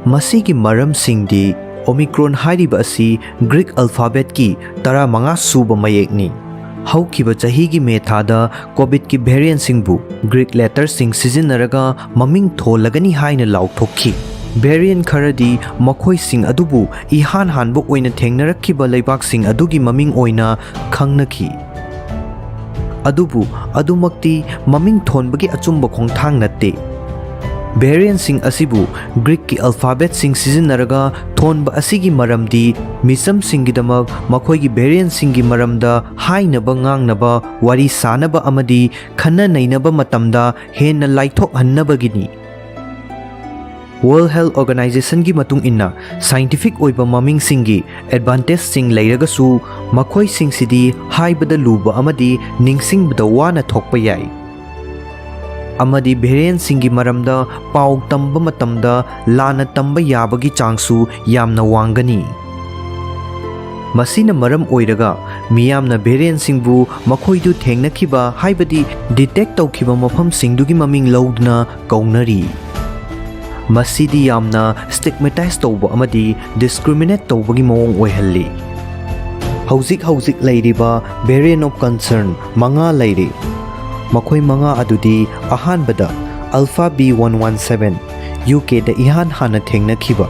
ꯃꯁꯤꯒꯤ ꯃꯔꯝꯁꯤꯡꯗꯤ, Omicron ꯍꯥꯏꯔꯤꯕ ꯑꯁꯤ Greek alphabetꯀꯤ ꯇꯔꯥꯃꯉꯥ ꯁꯨꯕ ꯃꯌꯦꯛꯅꯤ꯫ ꯍꯧꯈꯤꯕ ꯆꯍꯤꯒꯤ ꯃꯦ ꯊꯥꯗ COVIDꯀꯤ variantꯁꯤꯡꯕꯨ Greek letterꯁꯤꯡ ꯁꯤꯖꯤꯟꯅꯔꯒ ꯃꯃꯤꯡ ꯊꯣꯜꯂꯒꯅꯤ ꯍꯥꯏꯅ ꯂꯥꯎꯊꯣꯛꯈꯤ꯫ Variant ꯈꯔꯗꯤ ꯃꯈꯣꯏꯁꯤꯡ ꯑꯗꯨꯕꯨ ꯏꯍꯥꯟ ꯍꯥꯟꯕ ꯑꯣꯏꯅ ꯊꯦꯡꯅꯔꯛꯈꯤꯕ ꯂꯩꯕꯥꯛꯁꯤꯡ ꯑꯗꯨꯒꯤ ꯃꯃꯤꯡ ꯑꯣꯏꯅ ꯈꯪꯅꯈꯤ꯫ ꯑꯗꯨꯕꯨ ꯑꯗꯨꯃꯛꯇꯤ ꯃꯃꯤꯡ ꯊꯣꯟꯕꯒꯤ ꯑꯆꯨꯝꯕ ꯈꯣꯡꯊꯥꯡ ꯅꯠꯇꯦ꯫ Variantꯁꯤꯡ ꯑꯁꯤꯕꯨ Greekꯀꯤ alphabetꯁꯤꯡ ꯁꯤꯖꯤꯟꯅꯔꯒ ꯊꯣꯟꯕ ꯑꯁꯤꯒꯤ ꯃꯔꯝꯗꯤ, ꯃꯤꯆꯝꯁꯤꯡꯒꯤꯗꯃꯛ ꯃꯈꯣꯏꯒꯤ variantꯁꯤꯡꯒꯤ ꯃꯔꯝꯗ ꯍꯥꯏꯅꯕ, ꯉꯥꯡꯅꯕ, ꯋꯥꯔꯤ ꯁꯥꯅꯕ ꯑꯃꯗꯤ ꯈꯟꯅ ꯅꯩꯅꯕ ꯃꯇꯝꯗ ꯍꯦꯟꯅ ꯂꯥꯏꯊꯣꯛꯍꯟꯅꯕꯒꯤꯅꯤ꯫ World Health Organizationꯒꯤ ꯃꯇꯨꯡ ꯏꯟꯅ, scientific ꯑꯣꯏꯕ ꯃꯃꯤꯡꯁꯤꯡꯒꯤ advantageꯁꯤꯡ ꯂꯩꯔꯒꯁꯨ, ꯃꯈꯣꯏꯁꯤꯡꯁꯤꯗꯤ ꯍꯥꯏꯕꯗ ꯂꯨꯕ ꯑꯃꯗꯤ ꯅꯤꯡꯁꯤꯡꯕꯗ ꯋꯥꯅ ꯊꯣꯛꯄ ꯌꯥꯏ꯫ ꯑꯃꯗꯤ variantꯁꯤꯡꯒꯤ ꯃꯔꯝꯗ ꯄꯥꯎ ꯇꯝꯕ ꯃꯇꯝꯗ ꯂꯥꯟꯅ ꯇꯝꯕ ꯌꯥꯕꯒꯤ ꯆꯥꯡꯁꯨ ꯌꯥꯝꯅ ꯋꯥꯡꯒꯅꯤ꯫ ꯃꯁꯤꯅ ꯃꯔꯝ ꯑꯣꯏꯔꯒ, ꯃꯤꯌꯥꯝꯅ variantꯁꯤꯡꯕꯨ ꯃꯈꯣꯏꯗꯨ ꯊꯦꯡꯅꯈꯤꯕ, ꯍꯥꯏꯕꯗꯤ detect ꯇꯧꯈꯤꯕ ꯃꯐꯝꯁꯤꯡꯗꯨꯒꯤ ꯃꯃꯤꯡ ꯂꯧꯗꯨꯅ ꯀꯧꯅꯔꯤ꯫ ꯃꯁꯤꯗꯤ ꯌꯥꯝꯅ stigmatize ꯇꯧꯕ ꯑꯃꯗꯤ discriminate ꯇꯧꯕꯒꯤ ꯃꯑꯣꯡ ꯑꯣꯏꯍꯜꯂꯤ꯫ ꯍꯧꯖꯤꯛ ꯍꯧꯖꯤꯛ ꯂꯩꯔꯤꯕ variant of concern ꯃꯉꯥ ꯂꯩꯔꯤ꯫ ꯃꯈꯣꯏ ꯃꯉꯥ ꯑꯗꯨꯗꯤ, ꯑꯍꯥꯟꯕꯗ Alpha B one one seven, UKꯗ ꯏꯍꯥꯟ ꯍꯥꯟꯅ ꯊꯦꯡꯅꯈꯤꯕ꯫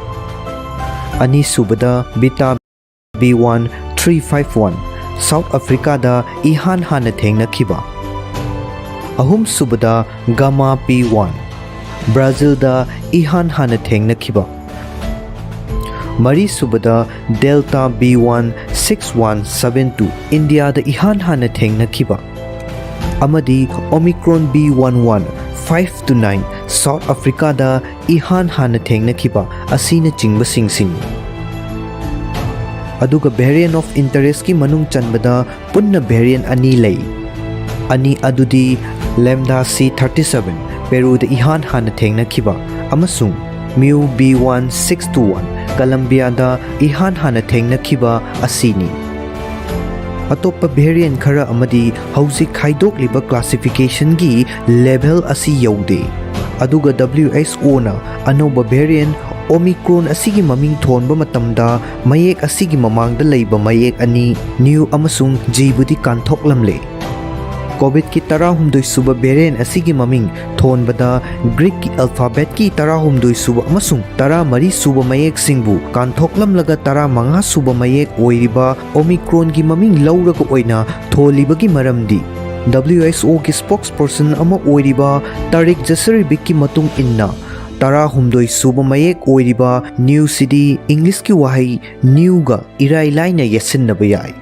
ꯑꯅꯤꯁꯨꯕꯗ Beta B one three five one, South Africaꯗ ꯏꯍꯥꯟ ꯍꯥꯟꯅ ꯊꯦꯡꯅꯈꯤꯕ꯫ ꯑꯍꯨꯝꯁꯨꯕꯗ Gamma P one, Brazilꯗ ꯏꯍꯥꯟ ꯍꯥꯟꯅ ꯊꯦꯡꯅꯈꯤꯕ꯫ ꯃꯔꯤꯁꯨꯕꯗ Delta B one six one seven two, ꯏꯟꯗꯤꯌꯥꯗ ꯏꯍꯥꯟ ꯍꯥꯟꯅ ꯊꯦꯡꯅꯈꯤꯕ꯫ ꯑꯃꯗꯤ Omicron B one one five two nine, South Africaꯗ ꯏꯍꯥꯟ ꯍꯥꯟꯅ ꯊꯦꯡꯅꯈꯤꯕ ꯑꯁꯤꯅꯆꯤꯡꯕꯁꯤꯡꯁꯤꯅꯤ꯫ ꯑꯗꯨꯒ variant of interestꯀꯤ ꯃꯅꯨꯡ ꯆꯟꯕꯗ ꯄꯨꯟꯅ variant ꯑꯅꯤ ꯂꯩ꯫ ꯑꯅꯤ ꯑꯗꯨꯗꯤ Lambda C thirty seven, Peruꯗ ꯏꯍꯥꯟ ꯍꯥꯟꯅ ꯊꯦꯡꯅꯈꯤꯕ, ꯑꯃꯁꯨꯡ Mu B one six two one, ꯀꯂꯝꯕꯤꯌꯥꯗ ꯏꯍꯥꯟ ꯍꯥꯟꯅ ꯊꯦꯡꯅꯈꯤꯕ ꯑꯁꯤꯅꯤ꯫ ꯑꯇꯣꯞꯄ variant ꯈꯔ ꯑꯃꯗꯤ ꯍꯧꯖꯤꯛ ꯈꯥꯏꯗꯣꯛꯂꯤꯕ classificationꯒꯤ level ꯑꯁꯤ ꯌꯧꯗꯦ꯫ ꯑꯗꯨꯒ W H O ꯅ ꯑꯅꯧꯕ variant Omicron ꯑꯁꯤꯒꯤ ꯃꯃꯤꯡ ꯊꯣꯟꯕ ꯃꯇꯝꯗ ꯃꯌꯦꯛ ꯑꯁꯤꯒꯤ ꯃꯃꯥꯡꯗ ꯂꯩꯕ ꯃꯌꯦꯛ ꯑꯅꯤ, Nu ꯑꯃꯁꯨꯡ G ꯕꯨꯗꯤ ꯀꯥꯟꯊꯣꯛꯂꯝꯂꯦ꯫ COVIDꯀꯤ ꯇꯔꯥꯍꯨꯝꯗꯣꯏ ꯁꯨꯕ variant ꯑꯁꯤꯒꯤ ꯃꯃꯤꯡ ꯊꯣꯟꯕꯗ Greekꯀꯤ alphabetꯀꯤ ꯇꯔꯥꯍꯨꯝꯗꯣꯏ ꯁꯨꯕ ꯑꯃꯁꯨꯡ ꯇꯔꯥꯃꯔꯤ ꯁꯨꯕ ꯃꯌꯦꯛꯁꯤꯡꯕꯨ ꯀꯥꯟꯊꯣꯛꯂꯝꯂꯒ ꯇꯔꯥꯃꯉꯥ ꯁꯨꯕ ꯃꯌꯦꯛ ꯑꯣꯏꯔꯤꯕ Omicronꯒꯤ ꯃꯃꯤꯡ ꯂꯧꯔꯒ ꯑꯣꯏꯅ ꯊꯣꯜꯂꯤꯕꯒꯤ ꯃꯔꯝꯗꯤ W H O ꯒꯤ spokesperson ꯑꯃ ꯑꯣꯏꯔꯤꯕ ꯇꯥꯔꯤꯛ ꯖꯁꯔꯤꯕꯤꯛꯀꯤ ꯃꯇꯨꯡ ꯏꯟꯅ, ꯇꯔꯥꯍꯨꯝꯗꯣꯏ ꯁꯨꯕ ꯃꯌꯦꯛ ꯑꯣꯏꯔꯤꯕ Nu ꯁꯤꯗꯤ Englishꯀꯤ ꯋꯥꯍꯩ newꯒ ꯏꯔꯥꯏ ꯂꯥꯏꯅ ꯌꯦꯠꯁꯤꯟꯅꯕ ꯌꯥꯏ꯫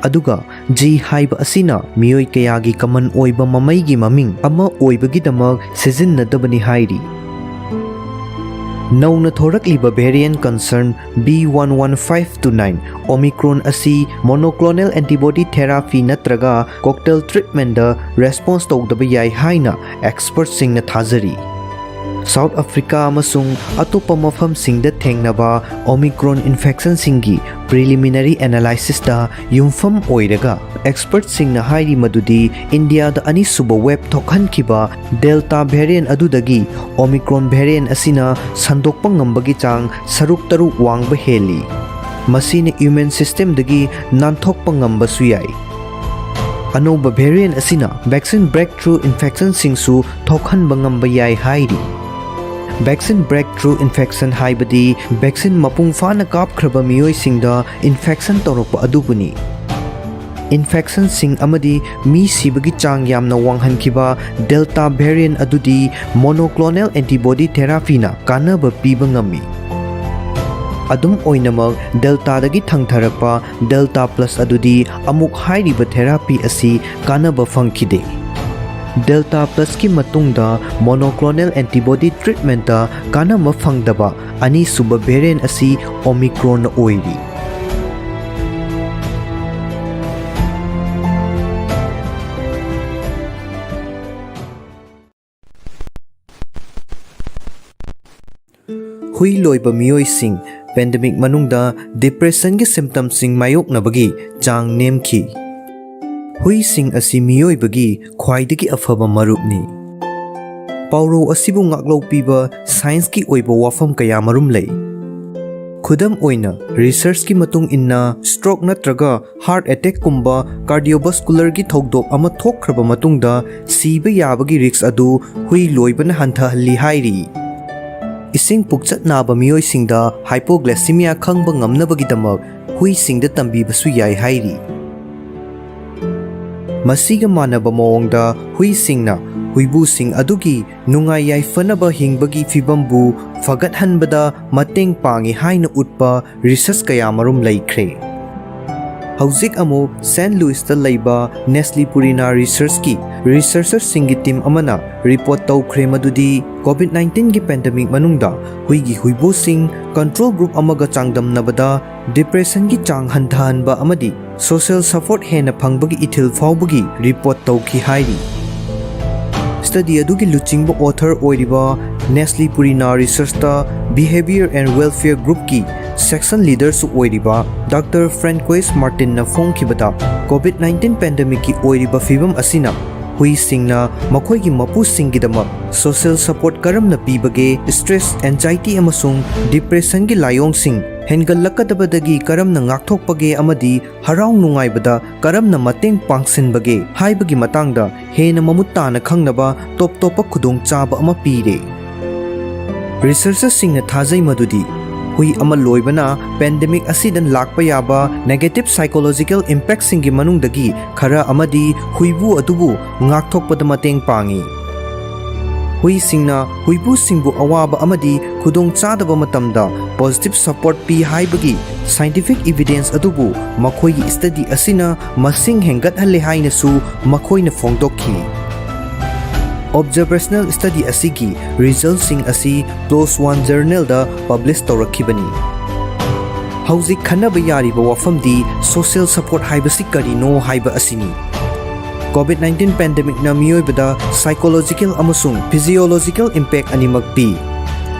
ꯑꯗꯨꯒ G ꯍꯥꯏꯕ ꯑꯁꯤꯅ ꯃꯤꯑꯣꯏ ꯀꯌꯥꯒꯤ common ꯑꯣꯏꯕ ꯃꯃꯩꯒꯤ ꯃꯃꯤꯡ ꯑꯃ ꯑꯣꯏꯕꯒꯤꯗꯃꯛ ꯁꯤꯖꯤꯟꯅꯗꯕꯅꯤ ꯍꯥꯏꯔꯤ꯫ ꯅꯧꯅ ꯊꯣꯔꯛꯂꯤꯕ variant concern B one one five two nine Omicron ꯑꯁꯤ monoclonal antibody therapy ꯅꯠꯇ꯭ꯔꯒ cocktail treatmentꯗ response ꯇꯧꯗꯕ ꯌꯥꯏ ꯍꯥꯏꯅ expertꯁꯤꯡꯅ ꯊꯥꯖꯔꯤ꯫ South Africa ꯑꯃꯁꯨꯡ ꯑꯇꯣꯞꯄ ꯃꯐꯝꯁꯤꯡꯗ ꯊꯦꯡꯅꯕ Omicron infectionꯁꯤꯡꯒꯤ preliminary analysisꯇ ꯌꯨꯝꯐꯝ ꯑꯣꯏꯔꯒ, expertꯁꯤꯡꯅ ꯍꯥꯏꯔꯤ ꯃꯗꯨꯗꯤ ꯏꯟꯗꯤꯌꯥꯗ ꯑꯅꯤꯁꯨꯕ wave ꯊꯣꯛꯍꯟꯈꯤꯕ Delta variant ꯑꯗꯨꯗꯒꯤ Omicron variant ꯑꯁꯤꯅ ꯁꯟꯗꯣꯛꯄ ꯉꯝꯕꯒꯤ ꯆꯥꯡ ꯁꯔꯨꯛ ꯇꯔꯨꯛ ꯋꯥꯡꯕ ꯍꯦꯜꯂꯤ꯫ ꯃꯁꯤꯅ immune systemꯗꯒꯤ ꯅꯥꯟꯊꯣꯛꯄ ꯉꯝꯕꯁꯨ ꯌꯥꯏ꯫ ꯑꯅꯧꯕ variant ꯑꯁꯤꯅ vaccine breakthrough infectionꯁꯤꯡꯁꯨ ꯊꯣꯛꯍꯟꯕ ꯉꯝꯕ ꯌꯥꯏ ꯍꯥꯏꯔꯤ꯫ Vaccine breakthrough infection ꯍꯥꯏꯕꯗꯤ vaccine ꯃꯄꯨꯡ ꯐꯥꯅ ꯀꯥꯞꯈ꯭ꯔꯕ ꯃꯤꯑꯣꯏꯁꯤꯡꯗ infection ꯇꯧꯔꯛꯄ ꯑꯗꯨꯕꯨꯅꯤ꯫ Infectionꯁꯤꯡ ꯑꯃꯗꯤ ꯃꯤ ꯁꯤꯕꯒꯤ ꯆꯥꯡ ꯌꯥꯝꯅ ꯋꯥꯡꯍꯟꯈꯤꯕ Delta variant ꯑꯗꯨꯗꯤ monoclonal antibody therapyꯅ ꯀꯥꯟꯅꯕ ꯄꯤꯕ ꯉꯝꯃꯤ꯫ ꯑꯗꯨꯝ ꯑꯣꯏꯅꯃꯛ, Deltaꯗꯒꯤ ꯊꯪꯊꯔꯛꯄ Delta Plus ꯑꯗꯨꯗꯤ ꯑꯃꯨꯛ ꯍꯥꯏꯔꯤꯕ therapy ꯑꯁꯤ ꯀꯥꯟꯅꯕ ꯐꯪꯈꯤꯗꯦ꯫ Delta Plusꯀꯤ ꯃꯇꯨꯡꯗ monoclonal antibody treatmentꯇ ꯀꯥꯟꯅꯕ ꯐꯪꯗꯕ ꯑꯅꯤꯁꯨꯕ variant ꯑꯁꯤ Omicronꯅ ꯑꯣꯏꯔꯤ꯫ ꯍꯨꯏ ꯂꯣꯏꯕ ꯃꯤꯑꯣꯏꯁꯤꯡ ꯄꯦꯟꯗꯦꯃꯤꯛ ꯃꯅꯨꯡꯗ ꯗꯤꯄ꯭ꯔꯦꯁꯟꯒꯤ ꯁꯤꯝꯇꯝꯁꯤꯡ ꯃꯥꯌꯣꯛꯅꯕꯒꯤ ꯆꯥꯡ ꯅꯦꯝꯈꯤ꯫ ꯍꯨꯏꯁꯤꯡ ꯑꯁꯤ ꯃꯤꯑꯣꯏꯕꯒꯤ ꯈ꯭ꯋꯥꯏꯗꯒꯤ ꯑꯐꯕ ꯃꯔꯨꯞꯅꯤ꯫ ꯄꯥꯎꯔꯧ ꯑꯁꯤꯕꯨ ꯉꯥꯛꯂꯧ ꯄꯤꯕ ꯁꯥꯏꯟꯁꯀꯤ ꯑꯣꯏꯕ ꯋꯥꯐꯝ ꯀꯌꯥꯃꯔꯨꯝ ꯂꯩ꯫ ꯈꯨꯗꯝ ꯑꯣꯏꯅ, ꯔꯤꯁꯔꯆꯀꯤ ꯃꯇꯨꯡ ꯏꯟꯅ, ꯁ꯭ꯇ꯭ꯔꯣꯛ ꯅꯠꯇ꯭ꯔꯒ ꯍꯥꯔꯠ ꯑꯦꯇꯦꯛꯀꯨꯝꯕ ꯀꯥꯔꯗꯤꯑꯣꯚꯥꯁꯀꯨꯂꯔꯒꯤ ꯊꯧꯗꯣꯛ ꯑꯃ ꯊꯣꯛꯈ꯭ꯔꯕ ꯃꯇꯨꯡꯗ ꯁꯤꯕ ꯌꯥꯕꯒꯤ ꯔꯤꯁ꯭ꯛ ꯑꯗꯨ ꯍꯨꯏ ꯂꯣꯏꯕꯅ ꯍꯟꯊꯍꯜꯂꯤ ꯍꯥꯏꯔꯤ꯫ ꯏꯁꯤꯡ ꯄꯨꯛꯆꯠ ꯅꯥꯕ ꯃꯤꯑꯣꯏꯁꯤꯡꯗ ꯍꯥꯏꯄꯣꯒ꯭ꯂꯥꯏꯁꯤꯃꯤꯌꯥ ꯈꯪꯕ ꯉꯝꯅꯕꯒꯤꯗꯃꯛ ꯍꯨꯏꯁꯤꯡꯗ ꯇꯝꯕꯤꯕꯁꯨ ꯌꯥꯏ ꯍꯥꯏꯔꯤ꯫ ꯃꯁꯤꯒ ꯃꯥꯟꯅꯕ ꯃꯑꯣꯡꯗ, ꯍꯨꯏꯁꯤꯡꯅ ꯍꯨꯏꯕꯨꯁꯤꯡ ꯑꯗꯨꯒꯤ ꯅꯨꯡꯉꯥꯏ ꯌꯥꯏꯐꯅꯕ ꯍꯤꯡꯕꯒꯤ ꯐꯤꯚꯝꯕꯨ ꯐꯒꯠꯍꯟꯕꯗ ꯃꯇꯦꯡ ꯄꯥꯡꯏ ꯍꯥꯏꯅ ꯎꯠꯄ ꯔꯤꯁꯔꯆ ꯀꯌꯥꯃꯔꯨꯝ ꯂꯩꯈ꯭ꯔꯦ꯫ ꯍꯧꯖꯤꯛ ꯑꯃꯨꯛ ꯁꯦꯟꯠ ꯂꯨꯏꯁꯇ ꯂꯩꯕ ꯅꯦꯁꯂꯤ ꯄꯨꯔꯤꯅꯥ ꯔꯤꯁꯔꯆꯀꯤ ꯔꯤꯁꯔꯆꯔꯁꯤꯡꯒꯤ ꯇꯤꯝ ꯑꯃꯅ ꯔꯤꯄꯣꯔꯠ ꯇꯧꯈ꯭ꯔꯦ ꯃꯗꯨꯗꯤ, ꯀꯣꯚꯤꯗ ꯅꯥꯏꯟꯇꯤꯟꯒꯤ ꯄꯦꯟꯗꯦꯃꯤꯛ ꯃꯅꯨꯡꯗ ꯍꯨꯏꯒꯤ ꯍꯨꯏꯕꯨꯁꯤꯡ ꯀꯟꯇ꯭ꯔꯣꯜ ꯒ꯭ꯔꯨꯞ ꯑꯃꯒ ꯆꯥꯡꯗꯝꯅꯕꯗ ꯗꯤꯄ꯭ꯔꯦꯁꯟꯒꯤ ꯆꯥꯡ ꯍꯟꯊꯍꯟꯕ ꯑꯃꯗꯤ ꯁꯣꯁꯤꯌꯦꯜ ꯁꯄꯣꯔꯠ ꯍꯦꯟꯅ ꯐꯪꯕꯒꯤ ꯏꯊꯤꯜ ꯐꯥꯎꯕꯒꯤ ꯔꯤꯄꯣꯔꯠ ꯇꯧꯈꯤ ꯍꯥꯏꯔꯤ꯫ ꯁ꯭ꯇꯗꯤ ꯑꯗꯨꯒꯤ ꯂꯨꯆꯤꯡꯕ ꯑꯣꯊꯔ ꯑꯣꯏꯔꯤꯕ Nestle Purina research Behaviour and Welfare Groupꯀꯤ ꯁꯦꯛꯁꯟ ꯂꯤꯗꯔꯁꯨ ꯑꯣꯏꯔꯤꯕ ꯗꯥꯛꯇꯔ ꯐ꯭ꯔꯦꯟꯀꯣꯏꯁ ꯃꯥꯔꯇꯤꯟꯅ ꯐꯣꯡꯈꯤꯕꯗ, ꯀꯣꯚꯤꯗ ꯅꯥꯏꯟꯇꯤꯟ ꯄꯦꯟꯗꯦꯃꯤꯛꯀꯤ ꯑꯣꯏꯔꯤꯕ ꯐꯤꯚꯝ ꯑꯁꯤꯅ ꯍꯨꯏꯁꯤꯡꯅ ꯃꯈꯣꯏꯒꯤ ꯃꯄꯨꯁꯤꯡꯒꯤꯗꯃꯛ ꯁꯣꯁꯤꯌꯦꯜ ꯁꯄꯣꯔꯠ ꯀꯔꯝꯅ ꯄꯤꯕꯒꯦ, ꯁ꯭ꯇ꯭ꯔꯦꯁ, ꯑꯦꯟꯖꯥꯏꯇꯤ ꯑꯃꯁꯨꯡ ꯗꯤꯄ꯭ꯔꯦꯁꯟꯒꯤ ꯂꯥꯏꯑꯣꯡꯁꯤꯡ ꯍꯦꯟꯒꯠꯂꯛꯀꯗꯕꯗꯒꯤ ꯀꯔꯝꯅ ꯉꯥꯛꯊꯣꯛꯄꯒꯦ ꯑꯃꯗꯤ ꯍꯔꯥꯎ ꯅꯨꯡꯉꯥꯏꯕꯗ ꯀꯔꯝꯅ ꯃꯇꯦꯡ ꯄꯥꯡꯁꯤꯟꯕꯒꯦ ꯍꯥꯏꯕꯒꯤ ꯃꯇꯥꯡꯗ ꯍꯦꯟꯅ ꯃꯃꯨꯠ ꯇꯥꯅ ꯈꯪꯅꯕ ꯇꯣꯞ ꯇꯣꯞꯄ ꯈꯨꯗꯣꯡꯆꯥꯕ ꯑꯃ ꯄꯤꯔꯦ꯫ ꯔꯤꯁꯔꯆꯔꯁꯤꯡꯅ ꯊꯥꯖꯩ ꯃꯗꯨꯗꯤ ꯍꯨꯏ ꯑꯃ ꯂꯣꯏꯕꯅ ꯄꯦꯟꯗꯦꯃꯤꯛ ꯑꯁꯤꯗ ꯂꯥꯛꯄ ꯌꯥꯕ ꯅꯦꯒꯦꯇꯤꯚ ꯁꯥꯏꯀꯣꯂꯣꯖꯤꯀꯦꯜ ꯏꯝꯄꯦꯛꯁꯤꯡꯒꯤ ꯃꯅꯨꯡꯗꯒꯤ ꯈꯔ ꯑꯃꯗꯤ ꯍꯨꯏꯕꯨ ꯑꯗꯨꯕꯨ ꯉꯥꯛꯊꯣꯛꯄꯗ ꯃꯇꯦꯡ ꯄꯥꯡꯏ꯫ ꯍꯨꯏꯁꯤꯡꯅ ꯍꯨꯏꯕꯨꯁꯤꯡꯕꯨ ꯑꯋꯥꯕ ꯑꯃꯗꯤ ꯈꯨꯗꯣꯡꯆꯥꯗꯕ ꯃꯇꯝꯗ ꯄꯣꯖꯤꯇꯤꯚ ꯁꯄꯣꯔꯠ ꯄꯤ ꯍꯥꯏꯕꯒꯤ ꯁꯥꯏꯟꯇꯤꯐꯤꯛ ꯏꯚꯤꯗꯦꯟꯁ ꯑꯗꯨꯕꯨ ꯃꯈꯣꯏꯒꯤ ꯁ꯭ꯇꯗꯤ ꯑꯁꯤꯅ ꯃꯁꯤꯡ ꯍꯦꯟꯒꯠꯍꯜꯂꯦ ꯍꯥꯏꯅꯁꯨ ꯃꯈꯣꯏꯅ ꯐꯣꯡꯗꯣꯛꯈꯤ꯫ ꯑꯣꯕꯖꯥꯔꯕꯦꯁꯅꯦꯜ ꯁ꯭ꯇꯗꯤ ꯑꯁꯤꯒꯤ ꯔꯤꯖꯜꯠꯁꯤꯡ ꯑꯁꯤ ꯄ꯭ꯂꯣꯁ ꯋꯥꯟ ꯖꯔꯅꯦꯜꯗ ꯄꯕ꯭ꯂꯤꯁ ꯇꯧꯔꯛꯈꯤꯕꯅꯤ꯫ ꯍꯧꯖꯤꯛ ꯈꯟꯅꯕ ꯌꯥꯔꯤꯕ ꯋꯥꯐꯝꯗꯤ ꯁꯣꯁꯤꯌꯦꯜ ꯁꯄꯣꯔꯠ ꯍꯥꯏꯕꯁꯤ ꯀꯔꯤꯅꯣ ꯍꯥꯏꯕ ꯑꯁꯤꯅꯤ꯫ ꯀꯣꯚꯤꯗ ꯅꯥꯏꯟꯇꯤꯟ ꯄꯦꯟꯗꯦꯃꯤꯛꯅ ꯃꯤꯑꯣꯏꯕꯗ ꯁꯥꯏꯀꯣꯂꯣꯖꯤꯀꯦꯜ ꯑꯃꯁꯨꯡ ꯐꯤꯖꯤꯑꯣꯂꯣꯖꯤꯀꯦꯜ ꯏꯝꯄꯦꯛ ꯑꯅꯤꯃꯛ ꯄꯤ꯫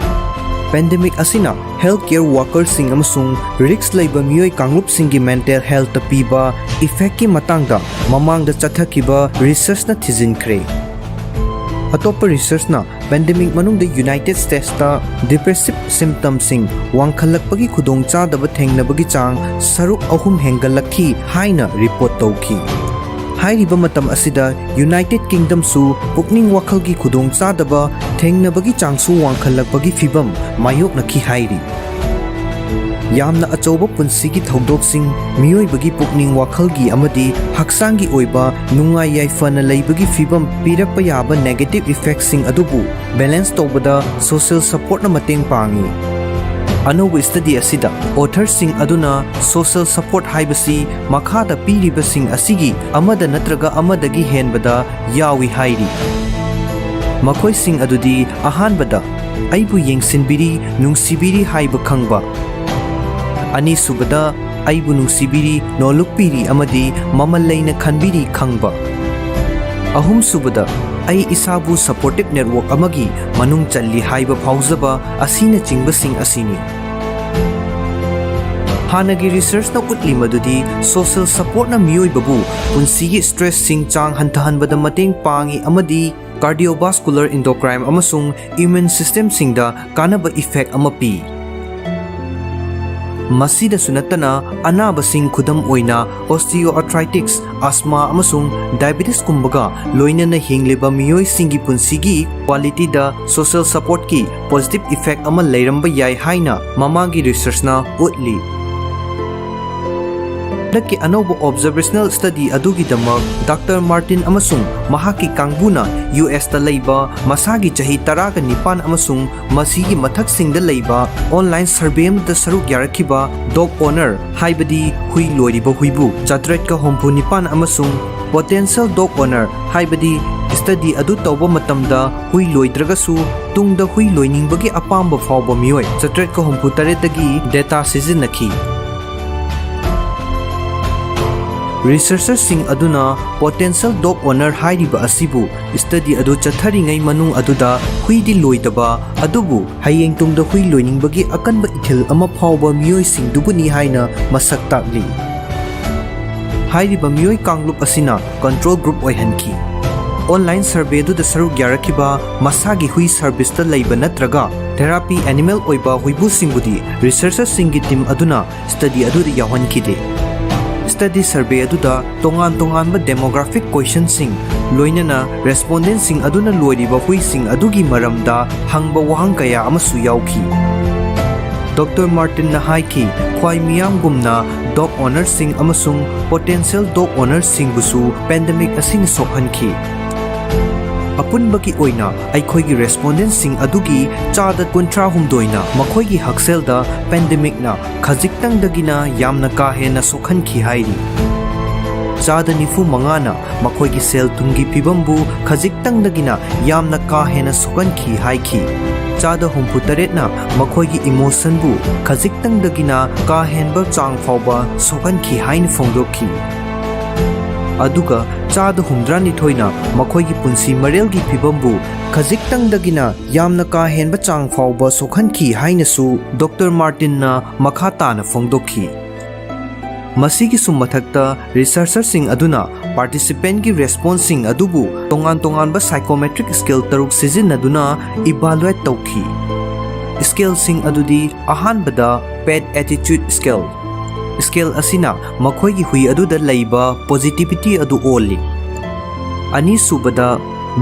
Pandemic ꯑꯁꯤꯅ health care workerꯁꯤꯡ ꯑꯃꯁꯨꯡ risk ꯂꯩꯕ ꯃꯤꯑꯣꯏ ꯀꯥꯡꯂꯨꯞꯁꯤꯡꯒꯤ mental healthꯇ ꯄꯤꯕ effectꯀꯤ ꯃꯇꯥꯡꯗ ꯃꯃꯥꯡꯗ ꯆꯠꯊꯈꯤꯕ researchꯅ ꯊꯤꯖꯤꯟꯈ꯭ꯔꯦ꯫ ꯑꯇꯣꯞꯄ researchꯅ pandemic ꯃꯅꯨꯡꯗ United Statesꯇ depressive symptomꯁꯤꯡ ꯋꯥꯡꯈꯠꯂꯛꯄꯒꯤ ꯈꯨꯗꯣꯡꯆꯥꯗꯕ ꯊꯦꯡꯅꯕꯒꯤ ꯆꯥꯡ ꯁꯔꯨꯛ ꯑꯍꯨꯝ ꯍꯦꯟꯒꯠꯂꯛꯈꯤ ꯍꯥꯏꯅ report ꯇꯧꯈꯤ꯫ ꯍꯥꯏꯔꯤꯕ ꯃꯇꯝ ꯑꯁꯤꯗ United Kingdomꯁꯨ ꯄꯨꯛꯅꯤꯡ ꯋꯥꯈꯜꯒꯤ ꯈꯨꯗꯣꯡꯆꯥꯗꯕ ꯊꯦꯡꯅꯕꯒꯤ ꯆꯥꯡꯁꯨ ꯋꯥꯡꯈꯠꯂꯛꯄꯒꯤ ꯐꯤꯚꯝ ꯃꯥꯌꯣꯛꯅꯈꯤ ꯍꯥꯏꯔꯤ꯫ ꯌꯥꯝꯅ ꯑꯆꯧꯕ ꯄꯨꯟꯁꯤꯒꯤ ꯊꯧꯗꯣꯛꯁꯤꯡ, ꯃꯤꯑꯣꯏꯕꯒꯤ ꯄꯨꯛꯅꯤꯡ ꯋꯥꯈꯜꯒꯤ ꯑꯃꯗꯤ ꯍꯛꯆꯥꯡꯒꯤ ꯑꯣꯏꯕ ꯅꯨꯡꯉꯥꯏ ꯌꯥꯏꯐꯅ ꯂꯩꯕꯒꯤ ꯐꯤꯚꯝ ꯄꯤꯔꯛꯄ ꯌꯥꯕ negative effectꯁꯤꯡ ꯑꯗꯨꯕꯨ balance ꯇꯧꯕꯗ social supportꯅ ꯃꯇꯦꯡ ꯄꯥꯡꯏ꯫ ꯑꯅꯧꯕ study ꯑꯁꯤꯗ authorꯁꯤꯡ ꯑꯗꯨꯅ social support ꯍꯥꯏꯕꯁꯤ ꯃꯈꯥꯗ ꯄꯤꯔꯤꯕꯁꯤꯡ ꯑꯁꯤꯒꯤ ꯑꯃꯗ ꯅꯠꯇ꯭ꯔꯒ ꯑꯃꯗꯒꯤ ꯍꯦꯟꯕꯗ ꯌꯥꯎꯏ ꯍꯥꯏꯔꯤ꯫ ꯃꯈꯣꯏꯁꯤꯡ ꯑꯗꯨꯗꯤ: ꯑꯍꯥꯟꯕꯗ, ꯑꯩꯕꯨ ꯌꯦꯡꯁꯤꯟꯕꯤꯔꯤ, ꯅꯨꯡꯁꯤꯕꯤꯔꯤ ꯍꯥꯏꯕ ꯈꯪꯕ꯫ ꯑꯅꯤꯁꯨꯕꯗ, ꯑꯩꯕꯨ ꯅꯨꯡꯁꯤꯕꯤꯔꯤ, ꯅꯣꯜꯂꯨꯛꯄꯤꯔꯤ ꯑꯃꯗꯤ ꯃꯃꯜ ꯂꯩꯅ ꯈꯟꯕꯤꯔꯤ ꯈꯪꯕ꯫ ꯑꯍꯨꯝꯁꯨꯕꯗ, ꯑꯩ ꯏꯁꯥꯕꯨ supportive network ꯑꯃꯒꯤ ꯃꯅꯨꯡ ꯆꯜꯂꯤ ꯍꯥꯏꯕ ꯐꯥꯎꯖꯕ ꯑꯁꯤꯅꯆꯤꯡꯕꯁꯤꯡ ꯑꯁꯤꯅꯤ꯫ ꯍꯥꯟꯅꯒꯤ researchꯅ ꯎꯠꯂꯤ ꯃꯗꯨꯗꯤ social supportꯅ ꯃꯤꯑꯣꯏꯕꯕꯨ ꯄꯨꯟꯁꯤꯒꯤ stressꯁꯤꯡ ꯆꯥꯡ ꯍꯟꯊꯍꯟꯕꯗ ꯃꯇꯦꯡ ꯄꯥꯡꯏ ꯑꯃꯗꯤ cardiovascular, endocrine ꯑꯃꯁꯨꯡ immune systemꯁꯤꯡꯗ ꯀꯥꯟꯅꯕ effect ꯑꯃ ꯄꯤ꯫ ꯃꯁꯤꯗꯁꯨ ꯅꯠꯇꯅ, ꯑꯅꯥꯕꯁꯤꯡ, ꯈꯨꯗꯝ ꯑꯣꯏꯅ osteoarthritis, asthma ꯑꯃꯁꯨꯡ diabetesꯀꯨꯝꯕꯒ ꯂꯣꯏꯅꯅ ꯍꯤꯡꯂꯤꯕ ꯃꯤꯑꯣꯏꯁꯤꯡꯒꯤ ꯄꯨꯟꯁꯤꯒꯤ qualityꯗ social supportꯀꯤ positive effect ꯑꯃ ꯂꯩꯔꯝꯕ ꯌꯥꯏ ꯍꯥꯏꯅ ꯃꯃꯥꯡꯒꯤ researchꯅ ꯎꯠꯂꯤ꯫ ꯍꯟꯗꯛꯀꯤ ꯑꯅꯧꯕ observational study ꯑꯗꯨꯒꯤꯗꯃꯛ Doctor Martin ꯑꯃꯁꯨꯡ ꯃꯍꯥꯛꯀꯤ ꯀꯥꯡꯕꯨꯅ USꯇ ꯂꯩꯕ ꯃꯁꯥꯒꯤ ꯆꯍꯤ ꯇꯔꯥꯒ ꯅꯤꯄꯥꯟ ꯑꯃꯁꯨꯡ ꯃꯁꯤꯒꯤ ꯃꯊꯛꯁꯤꯡꯗ ꯂꯩꯕ online survey ꯑꯃꯗ ꯁꯔꯨꯛ ꯌꯥꯔꯛꯈꯤꯕ dog owner, ꯍꯥꯏꯕꯗꯤ ꯍꯨꯏ ꯂꯣꯏꯔꯤꯕ ꯍꯨꯏꯕꯨ ꯆꯥꯇ꯭ꯔꯦꯠꯀ ꯍꯨꯝꯐꯨ ꯅꯤꯄꯥꯟ ꯑꯃꯁꯨꯡ potential dog owner, ꯍꯥꯏꯕꯗꯤ study ꯑꯗꯨ ꯇꯧꯕ ꯃꯇꯝꯗ ꯍꯨꯏ ꯂꯣꯏꯗ꯭ꯔꯒꯁꯨ ꯇꯨꯡꯗ ꯍꯨꯏ ꯂꯣꯏꯅꯤꯡꯕꯒꯤ ꯑꯄꯥꯝꯕ ꯐꯥꯎꯕ ꯃꯤꯑꯣꯏ ꯆꯥꯇ꯭ꯔꯦꯠꯀ ꯍꯨꯝꯐꯨ ꯇꯔꯦꯠꯇꯒꯤ data ꯁꯤꯖꯤꯟꯅꯈꯤ꯫ Researcherꯁꯤꯡ ꯑꯗꯨꯅ potential dog owner ꯍꯥꯏꯔꯤꯕ ꯑꯁꯤꯕꯨ study ꯑꯗꯨ ꯆꯠꯊꯔꯤꯉꯩ ꯃꯅꯨꯡ ꯑꯗꯨꯗ ꯍꯨꯏꯗꯤ ꯂꯣꯏꯗꯕ, ꯑꯗꯨꯕꯨ ꯍꯌꯦꯡ ꯇꯨꯡꯗ ꯍꯨꯏ ꯂꯣꯏꯅꯤꯡꯕꯒꯤ ꯑꯀꯟꯕ ꯏꯊꯤꯜ ꯑꯃ ꯐꯥꯎꯕ ꯃꯤꯑꯣꯏꯁꯤꯡꯗꯨꯕꯨꯅꯤ ꯍꯥꯏꯅ ꯃꯁꯛ ꯇꯥꯛꯂꯤ꯫ ꯍꯥꯏꯔꯤꯕ ꯃꯤꯑꯣꯏ ꯀꯥꯡꯂꯨꯞ ꯑꯁꯤꯅ control group ꯑꯣꯏꯍꯟꯈꯤ꯫ Online survey ꯑꯗꯨꯗ ꯁꯔꯨꯛ ꯌꯥꯔꯛꯈꯤꯕ ꯃꯁꯥꯒꯤ ꯍꯨꯏ serviceꯇ ꯂꯩꯕ ꯅꯠꯇ꯭ꯔꯒ therapy animal ꯑꯣꯏꯕ ꯍꯨꯏꯕꯨꯁꯤꯡꯕꯨꯗꯤ researcherꯁꯤꯡꯒꯤ team ꯑꯗꯨꯅ study ꯑꯗꯨꯗ ꯌꯥꯎꯍꯟꯈꯤꯗꯦ꯫ Study survey ꯑꯗꯨꯗ ꯇꯣꯉꯥꯟ ꯇꯣꯉꯥꯟꯕ demographic questionꯁꯤꯡ, ꯂꯣꯏꯅꯅ respondentꯁꯤꯡ ꯑꯗꯨꯅ ꯂꯣꯏꯔꯤꯕ ꯍꯨꯏꯁꯤꯡ ꯑꯗꯨꯒꯤ ꯃꯔꯝꯗ ꯍꯪꯕ ꯋꯥꯍꯪ ꯀꯌꯥ ꯑꯃꯁꯨ ꯌꯥꯎꯈꯤ꯫ Doctor Martinꯅ ꯍꯥꯏꯈꯤ, ꯈ꯭ꯋꯥꯏ ꯃꯤꯌꯥꯝꯒꯨꯝꯅ dog ownerꯁꯤꯡ ꯑꯃꯁꯨꯡ potential dog ownerꯁꯤꯡꯕꯨꯁꯨ pandemic ꯑꯁꯤꯅ ꯁꯣꯛꯍꯟꯈꯤ꯫ ꯑꯄꯨꯟꯕꯒꯤ ꯑꯣꯏꯅ ꯑꯩꯈꯣꯏꯒꯤ respondentꯁꯤꯡ ꯑꯗꯨꯒꯤ ꯆꯥꯗ ꯀꯨꯟꯊ꯭ꯔꯥ ꯍꯨꯝꯗꯣꯏꯅ ꯃꯈꯣꯏꯒꯤ ꯍꯛꯁꯦꯜꯗ pandemicꯅ ꯈꯖꯤꯛꯇꯪꯗꯒꯤꯅ ꯌꯥꯝꯅ ꯀꯥ ꯍꯦꯟꯅ ꯁꯣꯛꯍꯟꯈꯤ ꯍꯥꯏꯔꯤ꯫ ꯆꯥꯗ ꯅꯤꯐꯨ ꯃꯉꯥꯅ ꯃꯈꯣꯏꯒꯤ ꯁꯦꯜ ꯊꯨꯝꯒꯤ ꯐꯤꯕꯝꯕꯨ ꯈꯖꯤꯛꯇꯪꯗꯒꯤꯅ ꯌꯥꯝꯅ ꯀꯥ ꯍꯦꯟꯅ ꯁꯣꯛꯍꯟꯈꯤ ꯍꯥꯏꯈꯤ꯫ ꯆꯥꯗ ꯍꯨꯝꯐꯨ ꯇꯔꯦꯠꯅ ꯃꯈꯣꯏꯒꯤ emotionꯕꯨ ꯈꯖꯤꯛꯇꯪꯗꯒꯤꯅ ꯀꯥ ꯍꯦꯟꯕ ꯆꯥꯡ ꯐꯥꯎꯕ ꯁꯣꯛꯍꯟꯈꯤ ꯍꯥꯏꯅ ꯐꯣꯡꯗꯣꯛꯈꯤ꯫ ꯑꯗꯨꯒ ꯆꯥꯗ ꯍꯨꯝꯗ꯭ꯔꯥꯅꯤꯊꯣꯏꯅ ꯃꯈꯣꯏꯒꯤ ꯄꯨꯟꯁꯤ ꯃꯔꯦꯜꯒꯤ ꯐꯤꯕꯝꯕꯨ ꯈꯖꯤꯛꯇꯪꯗꯒꯤꯅ ꯌꯥꯝꯅ ꯀꯥ ꯍꯦꯟꯕ ꯆꯥꯡ ꯐꯥꯎꯕ ꯁꯣꯛꯍꯟꯈꯤ ꯍꯥꯏꯅꯁꯨ Doctor Martinꯅ ꯃꯈꯥ ꯇꯥꯅ ꯐꯣꯡꯗꯣꯛꯈꯤ꯫ ꯃꯁꯤꯒꯤꯁꯨ ꯃꯊꯛꯇ researcherꯁꯤꯡ ꯑꯗꯨꯅ participantꯀꯤ responseꯁꯤꯡ ꯑꯗꯨꯕꯨ ꯇꯣꯉꯥꯟ ꯇꯣꯉꯥꯟꯕ psychometric scale ꯇꯔꯨꯛ ꯁꯤꯖꯤꯟꯅꯗꯨꯅ evaluate ꯇꯧꯈꯤ꯫ Scaleꯁꯤꯡ ꯑꯗꯨꯗꯤ ꯑꯍꯥꯟꯕꯗ pet attitude scale꯫ Scale ꯑꯁꯤꯅ ꯃꯈꯣꯏꯒꯤ ꯍꯨꯏ ꯑꯗꯨꯗ ꯂꯩꯕ positivity ꯑꯗꯨ ꯑꯣꯜꯂꯤ꯫ ꯑꯅꯤꯁꯨꯕꯗ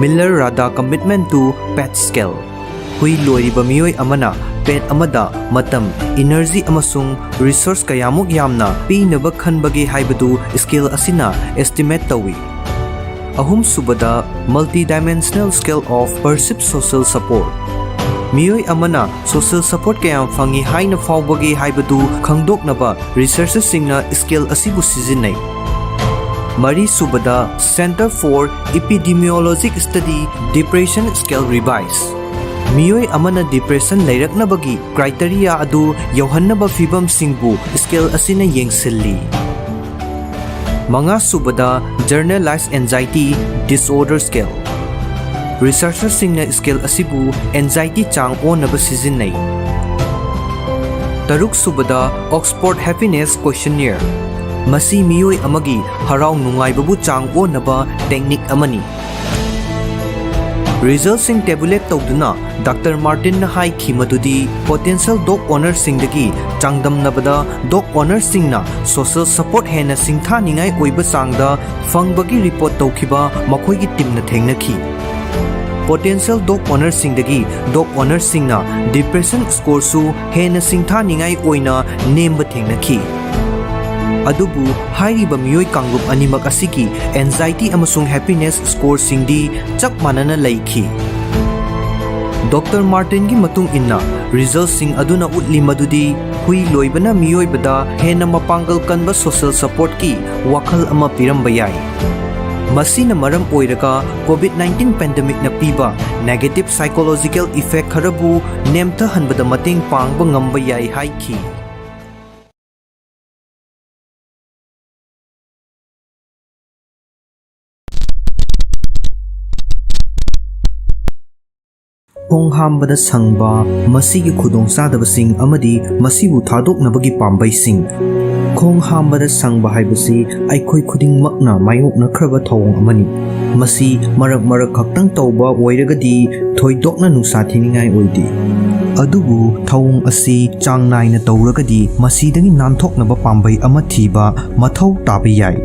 Miller Rada commitment to pet scale꯫ ꯍꯨꯏ ꯂꯣꯏꯔꯤꯕ ꯃꯤꯑꯣꯏ ꯑꯃꯅ pet ꯑꯃꯗ ꯃꯇꯝ, energy ꯑꯃꯁꯨꯡ resource ꯀꯌꯥꯃꯨꯛ ꯌꯥꯝꯅ ꯄꯤꯅꯕ ꯈꯟꯕꯒꯦ ꯍꯥꯏꯕꯗꯨ scale ꯑꯁꯤꯅ estimate ꯇꯧꯏ꯫ ꯑꯍꯨꯝꯁꯨꯕꯗ Multidimensional Scale of Perceived Social Support꯫ ꯃꯤꯑꯣꯏ ꯑꯃꯅ social support ꯀꯌꯥꯝ ꯐꯪꯏ ꯍꯥꯏꯅ ꯐꯥꯎꯕꯒꯦ ꯍꯥꯏꯕꯗꯨ ꯈꯪꯗꯣꯛꯅꯕ researcherꯁꯤꯡꯅ scale ꯑꯁꯤꯕꯨ ꯁꯤꯖꯤꯟꯅꯩ꯫ ꯃꯔꯤꯁꯨꯕꯗ Center for Epidemiologic Study Depression Scale Revise꯫ ꯃꯤꯑꯣꯏ ꯑꯃꯅ depression ꯂꯩꯔꯛꯅꯕꯒꯤ criteria ꯑꯗꯨ ꯌꯧꯍꯟꯅꯕ ꯐꯤꯚꯝꯁꯤꯡꯕꯨ scale ꯑꯁꯤꯅ ꯌꯦꯡꯁꯤꯜꯂꯤ꯫ ꯃꯉꯥꯁꯨꯕꯗ, Generalized Anxiety Disorder Scale꯫ Researcherꯁꯤꯡꯅ scale ꯑꯁꯤꯕꯨ anxiety ꯆꯥꯡ ꯑꯣꯟꯅꯕ ꯁꯤꯖꯤꯟꯅꯩ꯫ ꯇꯔꯨꯛꯁꯨꯕꯗ, Oxford Happiness Questionnaire꯫ ꯃꯁꯤ ꯃꯤꯑꯣꯏ ꯑꯃꯒꯤ ꯍꯔꯥꯎ ꯅꯨꯡꯉꯥꯏꯕꯕꯨ ꯆꯥꯡ ꯑꯣꯟꯅꯕ technique ꯑꯃꯅꯤ꯫ Resultꯁꯤꯡ tabulate ꯇꯧꯗꯨꯅ Doctor Martinꯅ ꯍꯥꯏꯈꯤ ꯃꯗꯨꯗꯤ, potential dog ownerꯁꯤꯡꯗꯒꯤ ꯆꯥꯡꯗꯝꯅꯕꯗ dog ownerꯁꯤꯡꯅ social support ꯍꯦꯟꯅ ꯁꯤꯡꯊꯥꯅꯤꯡꯉꯥꯏ ꯑꯣꯏꯕ ꯆꯥꯡꯗ ꯐꯪꯕꯒꯤ report ꯇꯧꯈꯤꯕ ꯃꯈꯣꯏꯒꯤ teamꯅ ꯊꯦꯡꯅꯈꯤ꯫ Potential dog ownerꯁꯤꯡꯗꯒꯤ dog ownerꯁꯤꯡꯅ depression scoreꯁꯨ ꯍꯦꯟꯅ ꯁꯤꯡꯊꯥꯅꯤꯡꯉꯥꯏ ꯑꯣꯏꯅ ꯅꯦꯝꯕ ꯊꯦꯡꯅꯈꯤ꯫ ꯑꯗꯨꯕꯨ ꯍꯥꯏꯔꯤꯕ ꯃꯤꯑꯣꯏ ꯀꯥꯡꯂꯨꯞ ꯑꯅꯤꯃꯛ ꯑꯁꯤꯒꯤ anxiety ꯑꯃꯁꯨꯡ happiness scoreꯁꯤꯡꯗꯤ ꯆꯞ ꯃꯥꯟꯅꯅ ꯂꯩꯈꯤ꯫ Doctor Martinꯒꯤ ꯃꯇꯨꯡ ꯏꯟꯅ, resultꯁꯤꯡ ꯑꯗꯨꯅ ꯎꯠꯂꯤ ꯃꯗꯨꯗꯤ ꯍꯨꯏ ꯂꯣꯏꯕꯅ ꯃꯤꯑꯣꯏꯕꯗ ꯍꯦꯟꯅ ꯃꯄꯥꯡꯒꯜ ꯀꯟꯕ social supportꯀꯤ ꯋꯥꯈꯜ ꯑꯃ ꯄꯤꯔꯝꯕ ꯌꯥꯏ꯫ ꯃꯁꯤꯅ ꯃꯔꯝ ꯑꯣꯏꯔꯒ COVID nineteen pandemicꯅ ꯄꯤꯕ negative psychological effect ꯈꯔꯕꯨ ꯅꯦꯝꯊꯍꯟꯕꯗ ꯃꯇꯦꯡ ꯄꯥꯡꯕ ꯉꯝꯕ ꯌꯥꯏ ꯍꯥꯏꯈꯤ꯫ ꯈꯣꯡ ꯍꯥꯝꯕꯗ ꯁꯪꯕ, ꯃꯁꯤꯒꯤ ꯈꯨꯗꯣꯡꯆꯥꯗꯕꯁꯤꯡ ꯑꯃꯗꯤ ꯃꯁꯤꯕꯨ ꯊꯥꯗꯣꯛꯅꯕꯒꯤ ꯄꯥꯝꯕꯩꯁꯤꯡ꯫ ꯈꯣꯡ ꯍꯥꯝꯕꯗ ꯁꯪꯕ ꯍꯥꯏꯕꯁꯤ ꯑꯩꯈꯣꯏ ꯈꯨꯗꯤꯡꯃꯛꯅ ꯃꯥꯌꯣꯛꯅꯈ꯭ꯔꯕ ꯊꯧꯑꯣꯡ ꯑꯃꯅꯤ꯫ ꯃꯁꯤ ꯃꯔꯛ ꯃꯔꯛ ꯈꯛꯇꯪ ꯇꯧꯕ ꯑꯣꯏꯔꯒꯗꯤ ꯊꯣꯏꯗꯣꯛꯅ ꯅꯨꯡꯁꯥ ꯊꯤꯅꯤꯡꯉꯥꯏ ꯑꯣꯏꯗꯦ꯫ ꯑꯗꯨꯕꯨ ꯊꯧꯑꯣꯡ ꯑꯁꯤ ꯆꯥꯡ ꯅꯥꯏꯅ ꯇꯧꯔꯒꯗꯤ ꯃꯁꯤꯗꯒꯤ ꯅꯥꯟꯊꯣꯛꯅꯕ ꯄꯥꯝꯕꯩ ꯑꯃ ꯊꯤꯕ ꯃꯊꯧ ꯇꯥꯕ ꯌꯥꯏ꯫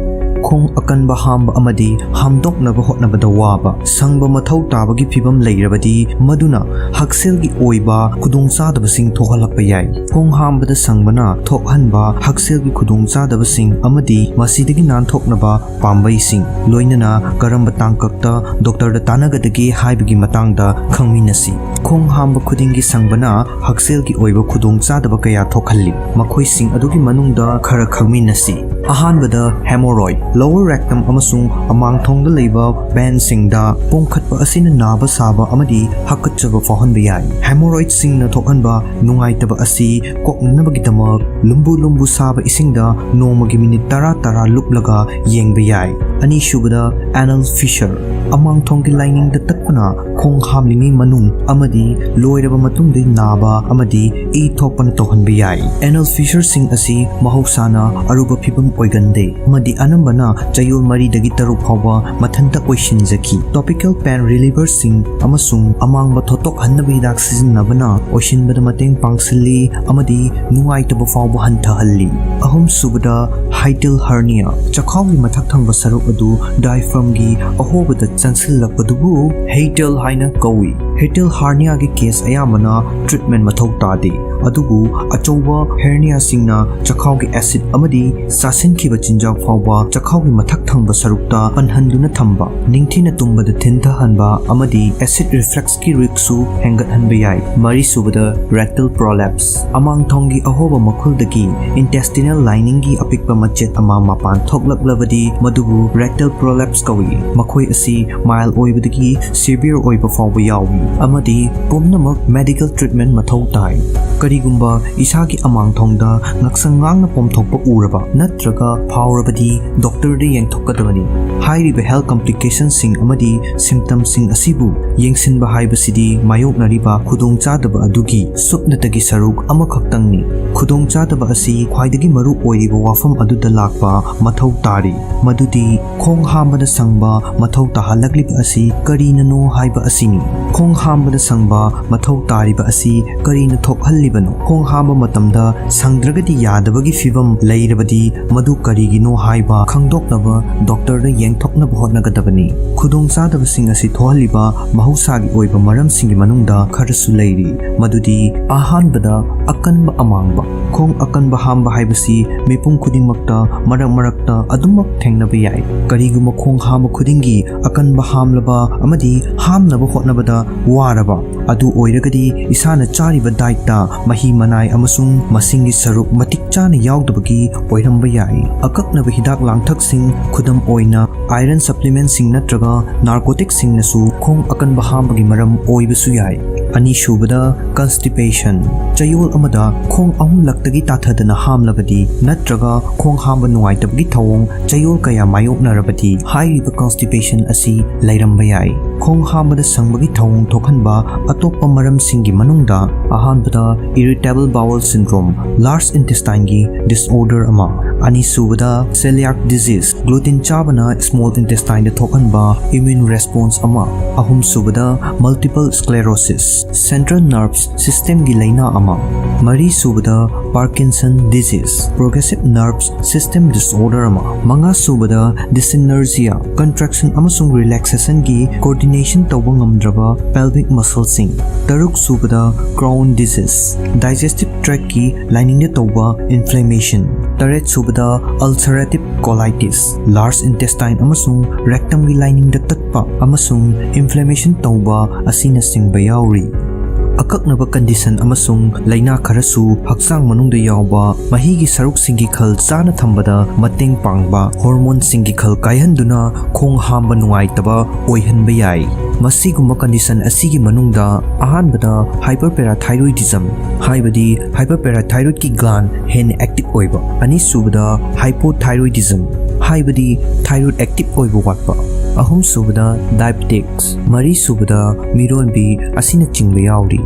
ꯈꯣꯡ ꯑꯀꯟꯕ ꯍꯥꯝꯕ ꯑꯃꯗꯤ ꯍꯥꯝꯗꯣꯛꯅꯕ ꯍꯣꯠꯅꯕꯗ ꯋꯥꯕ, ꯁꯪꯕ ꯃꯊꯧ ꯇꯥꯕꯒꯤ ꯐꯤꯚꯝ ꯂꯩꯔꯕꯗꯤ ꯃꯗꯨꯅ ꯍꯛꯁꯦꯜꯒꯤ ꯑꯣꯏꯕ ꯈꯨꯗꯣꯡꯆꯥꯗꯕꯁꯤꯡ ꯊꯣꯛꯍꯜꯂꯛꯄ ꯌꯥꯏ꯫ ꯈꯣꯡ ꯍꯥꯝꯕꯗ ꯁꯪꯕꯅ ꯊꯣꯛꯍꯟꯕ ꯍꯛꯁꯦꯜꯒꯤ ꯈꯨꯗꯣꯡꯆꯥꯗꯕꯁꯤꯡ ꯑꯃꯗꯤ ꯃꯁꯤꯗꯒꯤ ꯅꯥꯟꯊꯣꯛꯅꯕ ꯄꯥꯝꯕꯩꯁꯤꯡ, ꯂꯣꯏꯅꯅ ꯀꯔꯝꯕ ꯇꯥꯡꯀꯛꯇ ꯗꯣꯛꯇꯔꯗ ꯇꯥꯟꯅꯒꯗꯒꯦ ꯍꯥꯏꯕꯒꯤ ꯃꯇꯥꯡꯗ ꯈꯪꯃꯤꯟꯅꯁꯤ꯫ ꯈꯣꯡ ꯍꯥꯝꯕ ꯈꯨꯗꯤꯡꯒꯤ ꯁꯪꯕꯅ ꯍꯛꯁꯦꯜꯒꯤ ꯑꯣꯏꯕ ꯈꯨꯗꯣꯡꯆꯥꯗꯕ ꯀꯌꯥ ꯊꯣꯛꯍꯜꯂꯤ꯫ ꯃꯈꯣꯏꯁꯤꯡ ꯑꯗꯨꯒꯤ ꯃꯅꯨꯡꯗ ꯈꯔ ꯈꯪꯃꯤꯟꯅꯁꯤ꯫ ꯑꯍꯥꯟꯕꯗ, hemorrhoid꯫ Lower rectum ꯑꯃꯁꯨꯡ ꯑꯃꯥꯡꯊꯣꯡꯗ ꯂꯩꯕ vein ꯁꯤꯡꯗ ꯄꯣꯝꯈꯠꯄ ꯑꯁꯤꯅ ꯅꯥꯕ ꯁꯥꯕ ꯑꯃꯗꯤ ꯍꯥꯀꯠꯆꯕ ꯐꯥꯎꯍꯟꯕ ꯌꯥꯏ꯫ Hemorrhoid ꯁꯤꯡꯅ ꯊꯣꯛꯍꯟꯕ ꯅꯨꯡꯉꯥꯏꯇꯕ ꯑꯁꯤ ꯀꯣꯛꯅꯅꯕꯒꯤꯗꯃꯛ ꯂꯨꯝꯕꯨ ꯂꯨꯝꯕꯨ ꯁꯥꯕ ꯏꯁꯤꯡꯗ ꯅꯣꯡꯃꯒꯤ ꯃꯤꯅꯤꯠ ꯇꯔꯥ ꯇꯔꯥ ꯂꯨꯞꯂꯒ ꯌꯦꯡꯕ ꯌꯥꯏ꯫ ꯑꯅꯤꯁꯨꯕꯗ, anal fissure꯫ ꯑꯃꯥꯡꯊꯣꯡꯒꯤ ꯂꯥꯏꯅꯤꯡꯗ ꯇꯠꯄꯅ ꯈꯣꯡ ꯍꯥꯝꯂꯤꯉꯩ ꯃꯅꯨꯡ ꯑꯃꯗꯤ ꯂꯣꯏꯔꯕ ꯃꯇꯨꯡꯗ ꯅꯥꯕ ꯑꯃꯗꯤ ꯏ ꯊꯣꯛꯄꯅ ꯇꯧꯍꯟꯕ ꯌꯥꯏ꯫ Anal fissure ꯁꯤꯡ ꯑꯁꯤ ꯃꯍꯧꯁꯥꯅ ꯑꯔꯨꯕ ꯐꯤꯚꯝ ꯑꯣꯏꯒꯟꯗꯦ ꯑꯃꯗꯤ ꯑꯅꯝꯕꯅ ꯆꯌꯣꯜ ꯃꯔꯤꯗꯒꯤ ꯇꯔꯨꯛ ꯐꯥꯎꯕ ꯃꯊꯟꯇ ꯑꯣꯏꯁꯤꯟꯖꯈꯤ꯫ Topical pain reliever ꯁꯤꯡ ꯑꯃꯁꯨꯡ ꯑꯃꯥꯡꯕ ꯊꯣꯠꯇꯣꯛꯍꯟꯅꯕ ꯍꯤꯗꯥꯛ ꯁꯤꯖꯤꯟꯅꯕꯅ ꯑꯣꯏꯁꯤꯟꯕꯗ ꯃꯇꯦꯡ ꯄꯥꯡꯁꯤꯜꯂꯤ ꯑꯃꯗꯤ ꯅꯨꯡꯉꯥꯏꯇꯕ ꯐꯥꯎꯕ ꯍꯟꯊꯍꯜꯂꯤ꯫ ꯑꯍꯨꯝꯁꯨꯕꯗ, hiatal hernia꯫ ꯆꯈꯥꯎꯒꯤ ꯃꯊꯛ ꯊꯪꯕ ꯁꯔꯨꯛ ꯑꯗꯨ diaphragm ꯒꯤ ꯑꯍꯣꯕꯗ ꯆꯪꯁꯤꯜꯂꯛꯄꯗꯨꯕꯨ hiatal ꯍꯥꯏꯅ ꯀꯧꯏ꯫ Hiatal hernia ꯒꯤ case ꯑꯌꯥꯝꯕꯅ treatment ꯃꯊꯧ ꯇꯥꯗꯦ, ꯑꯗꯨꯕꯨ ꯑꯆꯧꯕ hernia ꯁꯤꯡꯅ ꯆꯈꯥꯎꯒꯤ acid ꯑꯃꯗꯤ ꯆꯥꯁꯤꯟꯈꯤꯕ ꯆꯤꯟꯖꯥꯛ ꯐꯥꯎꯕ ꯆꯈꯥꯎꯒꯤ ꯃꯊꯛ ꯊꯪꯕ ꯁꯔꯨꯛꯇ ꯄꯟꯍꯟꯗꯨꯅ ꯊꯝꯕ, ꯅꯤꯡꯊꯤꯅ ꯇꯨꯝꯕꯗ ꯊꯤꯟꯊꯍꯟꯕ ꯑꯃꯗꯤ acid reflux ꯀꯤ risk ꯁꯨ ꯍꯦꯟꯒꯠꯍꯟꯕ ꯌꯥꯏ꯫ ꯃꯔꯤꯁꯨꯕꯗ, rectal prolapse꯫ ꯑꯃꯥꯡꯊꯣꯡꯒꯤ ꯑꯍꯣꯕ ꯃꯈꯨꯜꯗꯒꯤ intestinal lining ꯒꯤ ꯑꯄꯤꯛꯄ ꯃꯆꯦꯠ ꯑꯃ ꯃꯄꯥꯟ ꯊꯣꯛꯂꯛꯂꯕꯗꯤ ꯃꯗꯨꯕꯨ rectal prolapse ꯀꯧꯏ꯫ ꯃꯈꯣꯏ ꯑꯁꯤ mild ꯑꯣꯏꯕꯗꯒꯤ severe ꯑꯣꯏꯕ ꯐꯥꯎꯕ ꯌꯥꯎꯏ ꯑꯃꯗꯤ ꯄꯨꯝꯅꯃꯛ medical treatment ꯃꯊꯧ ꯇꯥꯏ꯫ ꯀꯔꯤꯒꯨꯝꯕ ꯏꯁꯥꯒꯤ ꯑꯃꯥꯡꯊꯣꯡꯗ ꯉꯛꯁꯪ ꯉꯥꯡꯅ ꯄꯣꯝꯊꯣꯛꯄ ꯎꯔꯕ ꯅꯠꯇ꯭ꯔꯒ ꯐꯥꯎꯔꯕꯗꯤ doctor ꯗ ꯌꯦꯡꯊꯣꯛꯀꯗꯕꯅꯤ꯫ ꯍꯥꯏꯔꯤꯕ health complication ꯁꯤꯡ ꯑꯃꯗꯤ symptom ꯁꯤꯡ ꯑꯁꯤꯕꯨ ꯌꯦꯡꯁꯤꯟꯕ ꯍꯥꯏꯕꯁꯤꯗꯤ ꯃꯥꯌꯣꯛꯅꯔꯤꯕ ꯈꯨꯗꯣꯡꯆꯥꯗꯕ ꯑꯗꯨꯒꯤ ꯁꯨꯞꯅꯇꯒꯤ ꯁꯔꯨꯛ ꯑꯃꯈꯛꯇꯪꯅꯤ꯫ ꯈꯨꯗꯣꯡꯆꯥꯗꯕ ꯑꯁꯤ ꯈ꯭ꯋꯥꯏꯗꯒꯤ ꯃꯔꯨ ꯑꯣꯏꯔꯤꯕ ꯋꯥꯐꯝ ꯑꯗꯨꯗ ꯂꯥꯛꯄ ꯃꯊꯧ ꯇꯥꯔꯤ, ꯃꯗꯨꯗꯤ ꯈꯣꯡ ꯍꯥꯝꯕꯗ ꯁꯪꯕ ꯃꯊꯧ ꯇꯥꯍꯜꯂꯛꯂꯤꯕ ꯑꯁꯤ ꯀꯔꯤꯅꯅꯣ ꯍꯥꯏꯕ ꯑꯁꯤꯅꯤ꯫ ꯈꯣꯡ ꯍꯥꯝꯕꯗ ꯁꯪꯕ ꯃꯊꯧ ꯇꯥꯔꯤꯕ ꯑꯁꯤ ꯀꯔꯤꯅ ꯊꯣꯛꯍꯜꯂꯤꯕꯅꯣ? ꯈꯣꯡ ꯍꯥꯝꯕ ꯃꯇꯝꯗ ꯁꯪꯗ꯭ꯔꯒꯗꯤ ꯌꯥꯗꯕꯒꯤ ꯐꯤꯚꯝ ꯂꯩꯔꯕꯗꯤ ꯃꯗꯨ ꯀꯔꯤꯒꯤꯅꯣ ꯍꯥꯏꯕ ꯈꯪꯗꯣꯛꯅꯕ doctor ꯗ ꯌꯦꯡꯊꯣꯛꯅꯕ ꯍꯣꯠꯅꯒꯗꯕꯅꯤ꯫ ꯈꯨꯗꯣꯡꯆꯥꯗꯕꯁꯤꯡ ꯑꯁꯤ ꯊꯣꯛꯍꯜꯂꯤꯕ ꯃꯍꯧꯁꯥꯒꯤ ꯑꯣꯏꯕ ꯃꯔꯝꯁꯤꯡꯒꯤ ꯃꯅꯨꯡꯗ ꯈꯔꯁꯨ ꯂꯩꯔꯤ, ꯃꯗꯨꯗꯤ ꯑꯍꯥꯟꯕꯗ, ꯑꯀꯟꯕ ꯑꯃꯥꯡꯕ꯫ ꯈꯣꯡ ꯑꯀꯟꯕ ꯍꯥꯝꯕ ꯍꯥꯏꯕꯁꯤ ꯃꯤꯄꯨꯝ ꯈꯨꯗꯤꯡꯃꯛꯇ ꯃꯔꯛ ꯃꯔꯛꯇ ꯑꯗꯨꯃꯛ ꯊꯦꯡꯅꯕ ꯌꯥꯏ꯫ ꯀꯔꯤꯒꯨꯝꯕ ꯈꯣꯡ ꯍꯥꯝꯕ ꯈꯨꯗꯤꯡꯒꯤ ꯑꯀꯟꯕ ꯍꯥꯝꯂꯕ ꯑꯃꯗꯤ ꯍꯥꯝꯅꯕ ꯍꯣꯠꯅꯕꯗ ꯋꯥꯔꯕ ꯑꯗꯨ ꯑꯣꯏꯔꯒꯗꯤ ꯏꯁꯥꯅ ꯆꯥꯔꯤꯕ diet ꯇ ꯃꯍꯤ ꯃꯅꯥꯏ ꯑꯃꯁꯨꯡ ꯃꯁꯤꯡꯒꯤ ꯁꯔꯨꯛ ꯃꯇꯤꯛ ꯆꯥꯅ ꯌꯥꯎꯗꯕꯒꯤ ꯑꯣꯏꯔꯝꯕ ꯌꯥꯏ꯫ ꯑꯀꯛꯅꯕ ꯍꯤꯗꯥꯛ ꯂꯥꯡꯊꯛꯁꯤꯡ, ꯈꯨꯗꯝ ꯑꯣꯏꯅ iron supplementꯁꯤꯡ ꯅꯠꯇ꯭ꯔꯒ narcoticꯁꯤꯡꯅꯁꯨ ꯈꯣꯡ ꯑꯀꯟꯕ ꯍꯥꯝꯕꯒꯤ ꯃꯔꯝ ꯑꯣꯏꯕꯁꯨ ꯌꯥꯏ꯫ ꯑꯅꯤꯁꯨꯕꯗ, constipation꯫ ꯆꯌꯣꯜ ꯑꯃꯗ ꯈꯣꯡ ꯑꯍꯨꯝꯂꯛꯇꯒꯤ ꯇꯥꯊꯗꯅ ꯍꯥꯝꯂꯕꯗꯤ ꯅꯠꯇ꯭ꯔꯒ ꯈꯣꯡ ꯍꯥꯝꯕ ꯅꯨꯡꯉꯥꯏꯇꯕꯒꯤ ꯊꯧꯑꯣꯡ ꯆꯌꯣꯜ ꯀꯌꯥ ꯃꯥꯌꯣꯛꯅꯔꯕꯗꯤ ꯍꯥꯏꯔꯤꯕ constipation ꯑꯁꯤ ꯂꯩꯔꯝꯕ ꯌꯥꯏ꯫ ꯈꯣꯡ ꯍꯥꯝꯕꯗ ꯁꯪꯕꯒꯤ ꯊꯧꯑꯣꯡ ꯊꯣꯛꯍꯟꯕ ꯑꯇꯣꯞꯄ ꯃꯔꯝꯁꯤꯡꯒꯤ ꯃꯅꯨꯡꯗ ꯑꯍꯥꯟꯕꯗ irritable bowel syndrome, large intestineꯒꯤ disorder ꯑꯃ, ꯑꯅꯤꯁꯨꯕꯗ celiac disease, gluten ꯆꯥꯕꯅ small intestineꯗ ꯊꯣꯛꯍꯟꯕ immune response ꯑꯃ, ꯑꯍꯨꯝꯁꯨꯕꯗ multiple sclerosis, central nerves systemꯒꯤ ꯂꯩꯅꯥ ꯑꯃ, ꯃꯔꯤꯁꯨꯕꯗ Parkinson disease, progressive nerves system disorder ꯑꯃ, ꯃꯉꯥꯁꯨꯕꯗ dyssynergia, contraction ꯑꯃꯁꯨꯡ relaxationꯒꯤ coordination ꯇꯧꯕ ꯉꯝꯗ꯭ꯔꯕ pelvic muscleꯁꯤꯡ, ꯇꯔꯨꯛꯁꯨꯕꯗ Crohn disease, digestive tractꯀꯤ liningꯗ ꯇꯧꯕ inflammation, ꯇꯔꯦꯠꯁꯨꯕꯗ ulcerative colitis, large intestine ꯑꯃꯁꯨꯡ rectumꯒꯤ liningꯗ ꯇꯠꯄ ꯑꯃꯁꯨꯡ inflammation ꯇꯧꯕ ꯑꯁꯤꯅꯆꯤꯡꯕ ꯌꯥꯎꯔꯤ꯫ ꯑꯀꯛꯅꯕ condition ꯑꯃꯁꯨꯡ ꯂꯩꯅꯥ ꯈꯔꯁꯨ ꯍꯛꯆꯥꯡ ꯃꯅꯨꯡꯗ ꯌꯥꯎꯕ ꯃꯍꯤꯒꯤ ꯁꯔꯨꯛꯁꯤꯡꯒꯤ ꯈꯜ ꯆꯥꯅ ꯊꯝꯕꯗ ꯃꯇꯦꯡ ꯄꯥꯡꯕ hormoneꯁꯤꯡꯒꯤ ꯈꯜ ꯀꯥꯏꯍꯟꯗꯨꯅ ꯈꯣꯡ ꯍꯥꯝꯕ ꯅꯨꯡꯉꯥꯏꯇꯕ ꯑꯣꯏꯍꯟꯕ ꯌꯥꯏ꯫ ꯃꯁꯤꯒꯨꯝꯕ condition ꯑꯁꯤꯒꯤ ꯃꯅꯨꯡꯗ ꯑꯍꯥꯟꯕꯗ hyperparathyroidism, ꯍꯥꯏꯕꯗꯤ hyperparathyroidꯀꯤ gland ꯍꯦꯟꯅ active ꯑꯣꯏꯕ, ꯑꯅꯤꯁꯨꯕꯗ hypothyroidism, ꯍꯥꯏꯕꯗꯤ thyroid active ꯑꯣꯏꯕ ꯋꯥꯠꯄ, ꯑꯍꯨꯝꯁꯨꯕꯗ diabetics, ꯃꯔꯤꯁꯨꯕꯗ ꯃꯤꯔꯣꯟꯕꯤ ꯑꯁꯤꯅꯆꯤꯡꯕ ꯌꯥꯎꯔꯤ꯫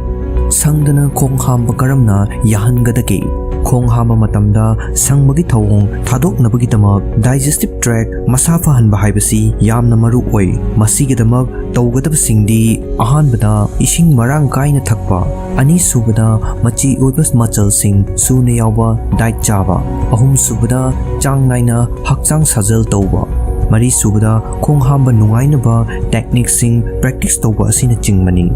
ꯁꯪꯗꯅ ꯈꯣꯡ ꯍꯥꯝꯕ ꯀꯔꯝꯅ ꯌꯥꯍꯟꯒꯗꯒꯦ? ꯈꯣꯡ ꯍꯥꯝꯕ ꯃꯇꯝꯗ ꯁꯪꯕꯒꯤ ꯊꯧꯑꯣꯡ ꯊꯥꯗꯣꯛꯅꯕꯒꯤꯗꯃꯛ digestive tract ꯃꯁꯥ ꯐꯍꯟꯕ ꯍꯥꯏꯕꯁꯤ ꯌꯥꯝꯅ ꯃꯔꯨ ꯑꯣꯏ꯫ ꯃꯁꯤꯒꯤꯗꯃꯛ ꯇꯧꯒꯗꯕꯁꯤꯡꯗꯤ, ꯑꯍꯥꯟꯕꯗ ꯏꯁꯤꯡ ꯃꯔꯥꯡ ꯀꯥꯏꯅ ꯊꯛꯄ, ꯑꯅꯤꯁꯨꯕꯗ ꯃꯆꯤ ꯑꯣꯏꯕ ꯃꯆꯜꯁꯤꯡ ꯁꯨꯅ ꯌꯥꯎꯕ diet ꯆꯥꯕ, ꯑꯍꯨꯝꯁꯨꯕꯗ ꯆꯥꯡ ꯅꯥꯏꯅ ꯍꯛꯆꯥꯡ ꯁꯥꯖꯦꯜ ꯇꯧꯕ, ꯃꯔꯤꯁꯨꯕꯗ ꯈꯣꯡ ꯍꯥꯝꯕ ꯅꯨꯡꯉꯥꯏꯅꯕ techniqueꯁꯤꯡ practice ꯇꯧꯕ ꯑꯁꯤꯅꯆꯤꯡꯕꯅꯤ꯫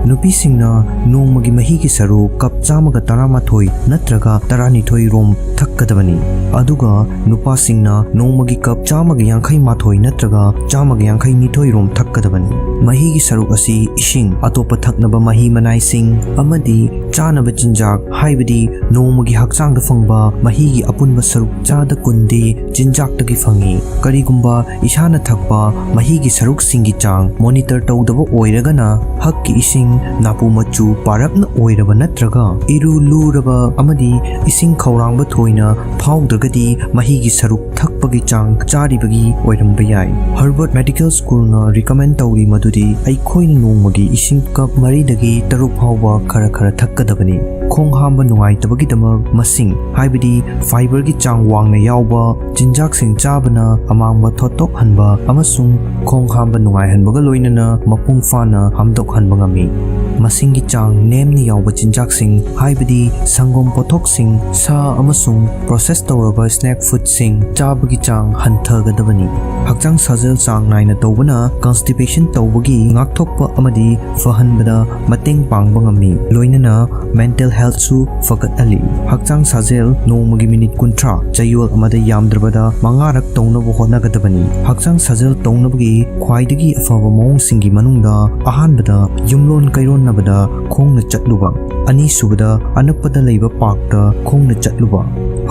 ꯅꯨꯄꯤꯁꯤꯡꯅ ꯅꯣꯡꯃꯒꯤ ꯃꯍꯤꯒꯤ ꯁꯔꯨꯛ ꯀꯞ ꯆꯥꯝꯃꯒ ꯇꯔꯥꯃꯥꯊꯣꯏ ꯅꯠꯇ꯭ꯔꯒ ꯇꯔꯥꯅꯤꯊꯣꯏ ꯔꯣꯝ ꯊꯛꯀꯗꯕꯅꯤ, ꯑꯗꯨꯒ ꯅꯨꯄꯥꯁꯤꯡꯅ ꯅꯣꯡꯃꯒꯤ ꯀꯞ ꯆꯥꯝꯃꯒ ꯌꯥꯡꯈꯩ ꯃꯥꯊꯣꯏ ꯅꯠꯇ꯭ꯔꯒ ꯆꯥꯝꯃꯒ ꯌꯥꯡꯈꯩ ꯅꯤꯊꯣꯏ ꯔꯣꯝ ꯊꯛꯀꯗꯕꯅꯤ꯫ ꯃꯍꯤꯒꯤ ꯁꯔꯨꯛ ꯑꯁꯤ ꯏꯁꯤꯡ, ꯑꯇꯣꯞꯄ ꯊꯛꯅꯕ ꯃꯍꯤ ꯃꯅꯥꯏꯁꯤꯡ ꯑꯃꯗꯤ ꯆꯥꯅꯕ ꯆꯤꯟꯖꯥꯛ, ꯍꯥꯏꯕꯗꯤ ꯅꯣꯡꯃꯒꯤ ꯍꯛꯆꯥꯡꯗ ꯐꯪꯕ ꯃꯍꯤꯒꯤ ꯑꯄꯨꯟꯕ ꯁꯔꯨꯛ ꯆꯥꯗ ꯀꯨꯟꯗꯤ ꯆꯤꯟꯖꯥꯛꯇꯒꯤ ꯐꯪꯏ꯫ ꯀꯔꯤꯒꯨꯝꯕ ꯏꯁꯥꯅ ꯊꯛꯄ ꯃꯍꯤꯒꯤ ꯁꯔꯨꯛꯁꯤꯡꯒꯤ ꯆꯥꯡ ꯃꯣꯅꯤꯇꯔ ꯇꯧꯗꯕ ꯑꯣꯏꯔꯒꯅ, ꯍꯛꯀꯤ ꯏꯁꯤꯡ ꯅꯥꯄꯨ ꯃꯆꯨ ꯄꯥꯔꯞꯅ ꯑꯣꯏꯔꯕ ꯅꯠꯇ꯭ꯔꯒ ꯏꯔꯨ ꯂꯨꯔꯕ ꯑꯃꯗꯤ ꯏꯁꯤꯡ ꯈꯧꯔꯥꯡꯕ ꯊꯣꯏꯅ ꯐꯥꯎꯗ꯭ꯔꯒꯗꯤ, ꯃꯍꯤꯒꯤ ꯁꯔꯨꯛ ꯊꯛꯄꯒꯤ ꯆꯥꯡ ꯆꯥꯔꯤꯕꯒꯤ ꯑꯣꯏꯔꯝꯕ ꯌꯥꯏ꯫ ꯍꯔꯕꯔꯠ ꯃꯦꯗꯤꯀꯦꯜ ꯁ꯭ꯀꯨꯜꯅ ꯔꯤꯀꯃꯦꯟ ꯇꯧꯔꯤ ꯃꯗꯨꯗꯤ ꯑꯩꯈꯣꯏꯅ ꯅꯣꯡꯃꯒꯤ ꯏꯁꯤꯡ ꯀꯞ ꯃꯔꯤꯗꯒꯤ ꯇꯔꯨꯛ ꯐꯥꯎꯕ ꯈꯔ ꯈꯔ ꯊꯛꯀꯗꯕꯅꯤ꯫ ꯈꯣꯡ ꯍꯥꯝꯕ ꯅꯨꯡꯉꯥꯏꯇꯕꯒꯤꯗꯃꯛ ꯃꯁꯤꯡ, ꯍꯥꯏꯕꯗꯤ ꯐꯥꯏꯕꯔꯒꯤ ꯆꯥꯡ ꯋꯥꯡꯅ ꯌꯥꯎꯕ ꯆꯤꯟꯖꯥꯛꯁꯤꯡ ꯆꯥꯕꯅ ꯑꯃꯥꯡꯕ ꯊꯣꯠꯇꯣꯛꯍꯟꯕ ꯑꯃꯁꯨꯡ ꯈꯣꯡ ꯍꯥꯝꯕ ꯅꯨꯡꯉꯥꯏꯍꯟꯕꯒ ꯂꯣꯏꯅꯅ ꯃꯄꯨꯡ ꯐꯥꯅ ꯍꯥꯝꯗꯣꯛꯍꯟꯕ ꯉꯝꯃꯤ꯫ ꯃꯁꯤꯡꯒꯤ ꯆꯥꯡ ꯅꯦꯝꯅ ꯌꯥꯎꯕ ꯆꯤꯟꯖꯥꯛꯁꯤꯡ, ꯍꯥꯏꯕꯗꯤ ꯁꯪꯒꯣꯝ ꯄꯣꯠꯊꯣꯛꯁꯤꯡ, ꯁꯥ ꯑꯃꯁꯨꯡ ꯄ꯭ꯔꯣꯁꯦꯁ ꯇꯧꯔꯕ ꯁ꯭ꯅꯦꯛ ꯐꯨꯗꯁꯤꯡ ꯆꯥꯕꯒꯤ ꯆꯥꯡ ꯍꯟꯊꯒꯗꯕꯅꯤ꯫ ꯍꯛꯆꯥꯡ ꯁꯥꯖꯦꯜ ꯆꯥꯡ ꯅꯥꯏꯅ ꯇꯧꯕꯅ ꯀꯟꯁꯇꯤꯄꯦꯁꯟ ꯇꯧꯕꯒꯤ ꯉꯥꯛꯊꯣꯛꯄ ꯑꯃꯗꯤ ꯐꯍꯟꯕꯗ ꯃꯇꯦꯡ ꯄꯥꯡꯕ ꯉꯝꯃꯤ, ꯂꯣꯏꯅꯅ ꯃꯦꯟꯇꯦꯜ ꯍꯦꯜꯊꯁꯨ ꯐꯒꯠꯍꯜꯂꯤ꯫ ꯍꯛꯆꯥꯡ ꯁꯥꯖꯦꯜ ꯅꯣꯡꯃꯒꯤ ꯃꯤꯅꯤꯠ ꯀꯨꯟꯊ꯭ꯔꯥ, ꯆꯌꯣꯜ ꯑꯃꯗ ꯌꯥꯝꯗ꯭ꯔꯕꯗ ꯃꯉꯥꯔꯛ ꯇꯧꯅꯕ ꯍꯣꯠꯅꯒꯗꯕꯅꯤ꯫ ꯍꯛꯆꯥꯡ ꯁꯥꯖꯦꯜ ꯇꯧꯅꯕꯒꯤ ꯈ꯭ꯋꯥꯏꯗꯒꯤ ꯑꯐꯕ ꯃꯑꯣꯡꯁꯤꯡꯒꯤ ꯃꯅꯨꯡꯗ ꯑꯍꯥꯟꯕꯗ ꯌꯨꯝꯂꯣꯟ ꯀꯩꯔꯣꯟꯅꯕꯗ ꯈꯣꯡꯅ ꯆꯠꯂꯨꯕ, ꯑꯅꯤꯁꯨꯕꯗ ꯑꯅꯛꯄꯗ ꯂꯩꯕ ꯄꯥꯔꯛꯇ ꯈꯣꯡꯅ ꯆꯠꯂꯨꯕ,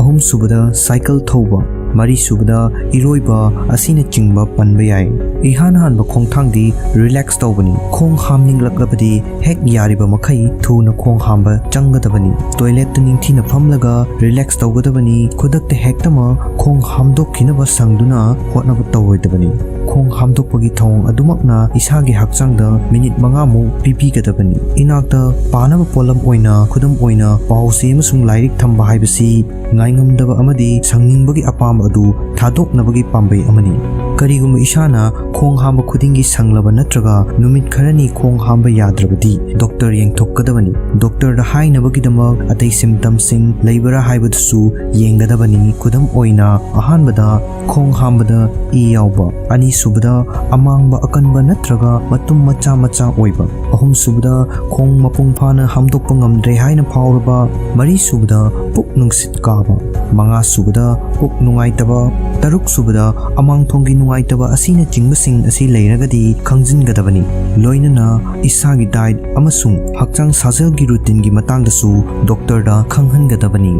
ꯑꯍꯨꯝꯁꯨꯕꯗ ꯁꯥꯏꯀꯜ ꯊꯧꯕ, ꯃꯔꯤꯁꯨꯕꯗ ꯏꯔꯣꯏꯕ ꯑꯁꯤꯅꯆꯤꯡꯕ ꯄꯟꯕ ꯌꯥꯏ꯫ ꯏꯍꯥꯟ ꯍꯥꯟꯕ ꯈꯣꯡꯊꯥꯡꯗꯤ ꯔꯤꯂꯦꯛꯁ ꯇꯧꯕꯅꯤ꯫ ꯈꯣꯡ ꯍꯥꯝꯅꯤꯡꯂꯛꯂꯕꯗꯤ ꯍꯦꯛ ꯌꯥꯔꯤꯕ ꯃꯈꯩ ꯊꯨꯅ ꯈꯣꯡ ꯍꯥꯝꯕ ꯆꯪꯒꯗꯕꯅꯤ꯫ ꯇꯣꯏꯂꯦꯠꯇ ꯅꯤꯡꯊꯤꯅ ꯐꯝꯂꯒ ꯔꯤꯂꯦꯛꯁ ꯇꯧꯒꯗꯕꯅꯤ꯫ ꯈꯨꯗꯛꯇ ꯍꯦꯛꯇꯃꯛ ꯈꯣꯡ ꯍꯥꯝꯗꯣꯛꯈꯤꯅꯕ ꯁꯪꯗꯨꯅ ꯍꯣꯠꯅꯕ ꯇꯧꯔꯣꯏꯗꯕꯅꯤ꯫ ꯈꯣꯡ ꯍꯥꯝꯗꯣꯛꯄꯒꯤ ꯊꯧꯑꯣꯡ ꯑꯗꯨꯃꯛꯅ ꯏꯁꯥꯒꯤ ꯍꯛꯆꯥꯡꯗ ꯃꯤꯅꯤꯠ ꯃꯉꯥꯃꯨꯛ ꯄꯤꯕꯤꯒꯗꯕꯅꯤ꯫ ꯏꯅꯥꯛꯇ ꯄꯥꯅꯕ ꯄꯣꯠꯂꯝ ꯑꯣꯏꯅ, ꯈꯨꯗꯝ ꯑꯣꯏꯅ, ꯄꯥꯎꯆꯦ ꯑꯃꯁꯨꯡ ꯂꯥꯏꯔꯤꯛ ꯊꯝꯕ ꯍꯥꯏꯕꯁꯤ ꯉꯥꯏꯉꯝꯗꯕ ꯑꯃꯗꯤ ꯁꯪꯅꯤꯡꯕꯒꯤ ꯑꯄꯥꯝꯕ ꯑꯗꯨ ꯊꯥꯗꯣꯛꯅꯕꯒꯤ ꯄꯥꯝꯕꯩ ꯑꯃꯅꯤ꯫ ꯀꯔꯤꯒꯨꯝꯕ ꯏꯁꯥꯅ ꯈꯣꯡ ꯍꯥꯝꯕ ꯈꯨꯗꯤꯡꯒꯤ ꯁꯪꯂꯕ ꯅꯠꯇ꯭ꯔꯒ ꯅꯨꯃꯤꯠ ꯈꯔꯅꯤ ꯈꯣꯡ ꯍꯥꯝꯕ ꯌꯥꯗ꯭ꯔꯕꯗꯤ, ꯗꯣꯛꯇꯔ ꯌꯦꯡꯊꯣꯛꯀꯗꯕꯅꯤ꯫ ꯗꯣꯛꯇꯔꯗ ꯍꯥꯏꯅꯕꯒꯤꯗꯃꯛ ꯑꯇꯩ ꯁꯤꯝꯇꯝꯁꯤꯡ ꯂꯩꯕꯔꯥ ꯍꯥꯏꯕꯗꯨꯁꯨ ꯌꯦꯡꯒꯗꯕꯅꯤ꯫ ꯈꯨꯗꯝ ꯑꯣꯏꯅ, ꯑꯍꯥꯟꯕꯗ ꯈꯣꯡ ꯍꯥꯝꯕꯗ ꯏ ꯌꯥꯎꯕ, ꯑꯅꯤꯁꯨꯕꯗ ꯑꯃꯥꯡꯕ ꯑꯀꯟꯕ ꯅꯠꯇ꯭ꯔꯒ ꯃꯇꯨꯝ ꯃꯆꯥ ꯃꯆꯥ ꯑꯣꯏꯕ, ꯑꯍꯨꯝꯁꯨꯕꯗ ꯈꯣꯡ ꯃꯄꯨꯡ ꯐꯥꯅ ꯍꯥꯝꯗꯣꯛꯄ ꯉꯝꯗ꯭ꯔꯦ ꯍꯥꯏꯅ ꯐꯥꯎꯔꯕ, ꯃꯔꯤꯁꯨꯕꯗ ꯄꯨꯛ ꯅꯨꯡꯁꯤꯠ ꯀꯥꯕ꯫ ꯃꯉꯥꯁꯨꯕꯗ ꯄꯨꯛ ꯅꯨꯡꯉꯥꯏꯇꯕ, ꯇꯔꯨꯛꯁꯨꯕꯗ ꯑꯃꯥꯡꯊꯣꯡꯒꯤ ꯅꯨꯡꯉꯥꯏꯇꯕ ꯑꯁꯤꯅꯆꯤꯡꯕꯁꯤꯡ ꯑꯁꯤ ꯂꯩꯔꯒꯗꯤ ꯈꯪꯖꯤꯟꯒꯗꯕꯅꯤ꯫ ꯂꯣꯏꯅꯅ ꯏꯁꯥꯒꯤ diet ꯑꯃꯁꯨꯡ ꯍꯛꯆꯥꯡ ꯁꯥꯖꯦꯜꯒꯤ routineꯒꯤ ꯃꯇꯥꯡꯗꯁꯨ doctorꯗ ꯈꯪꯍꯟꯒꯗꯕꯅꯤ꯫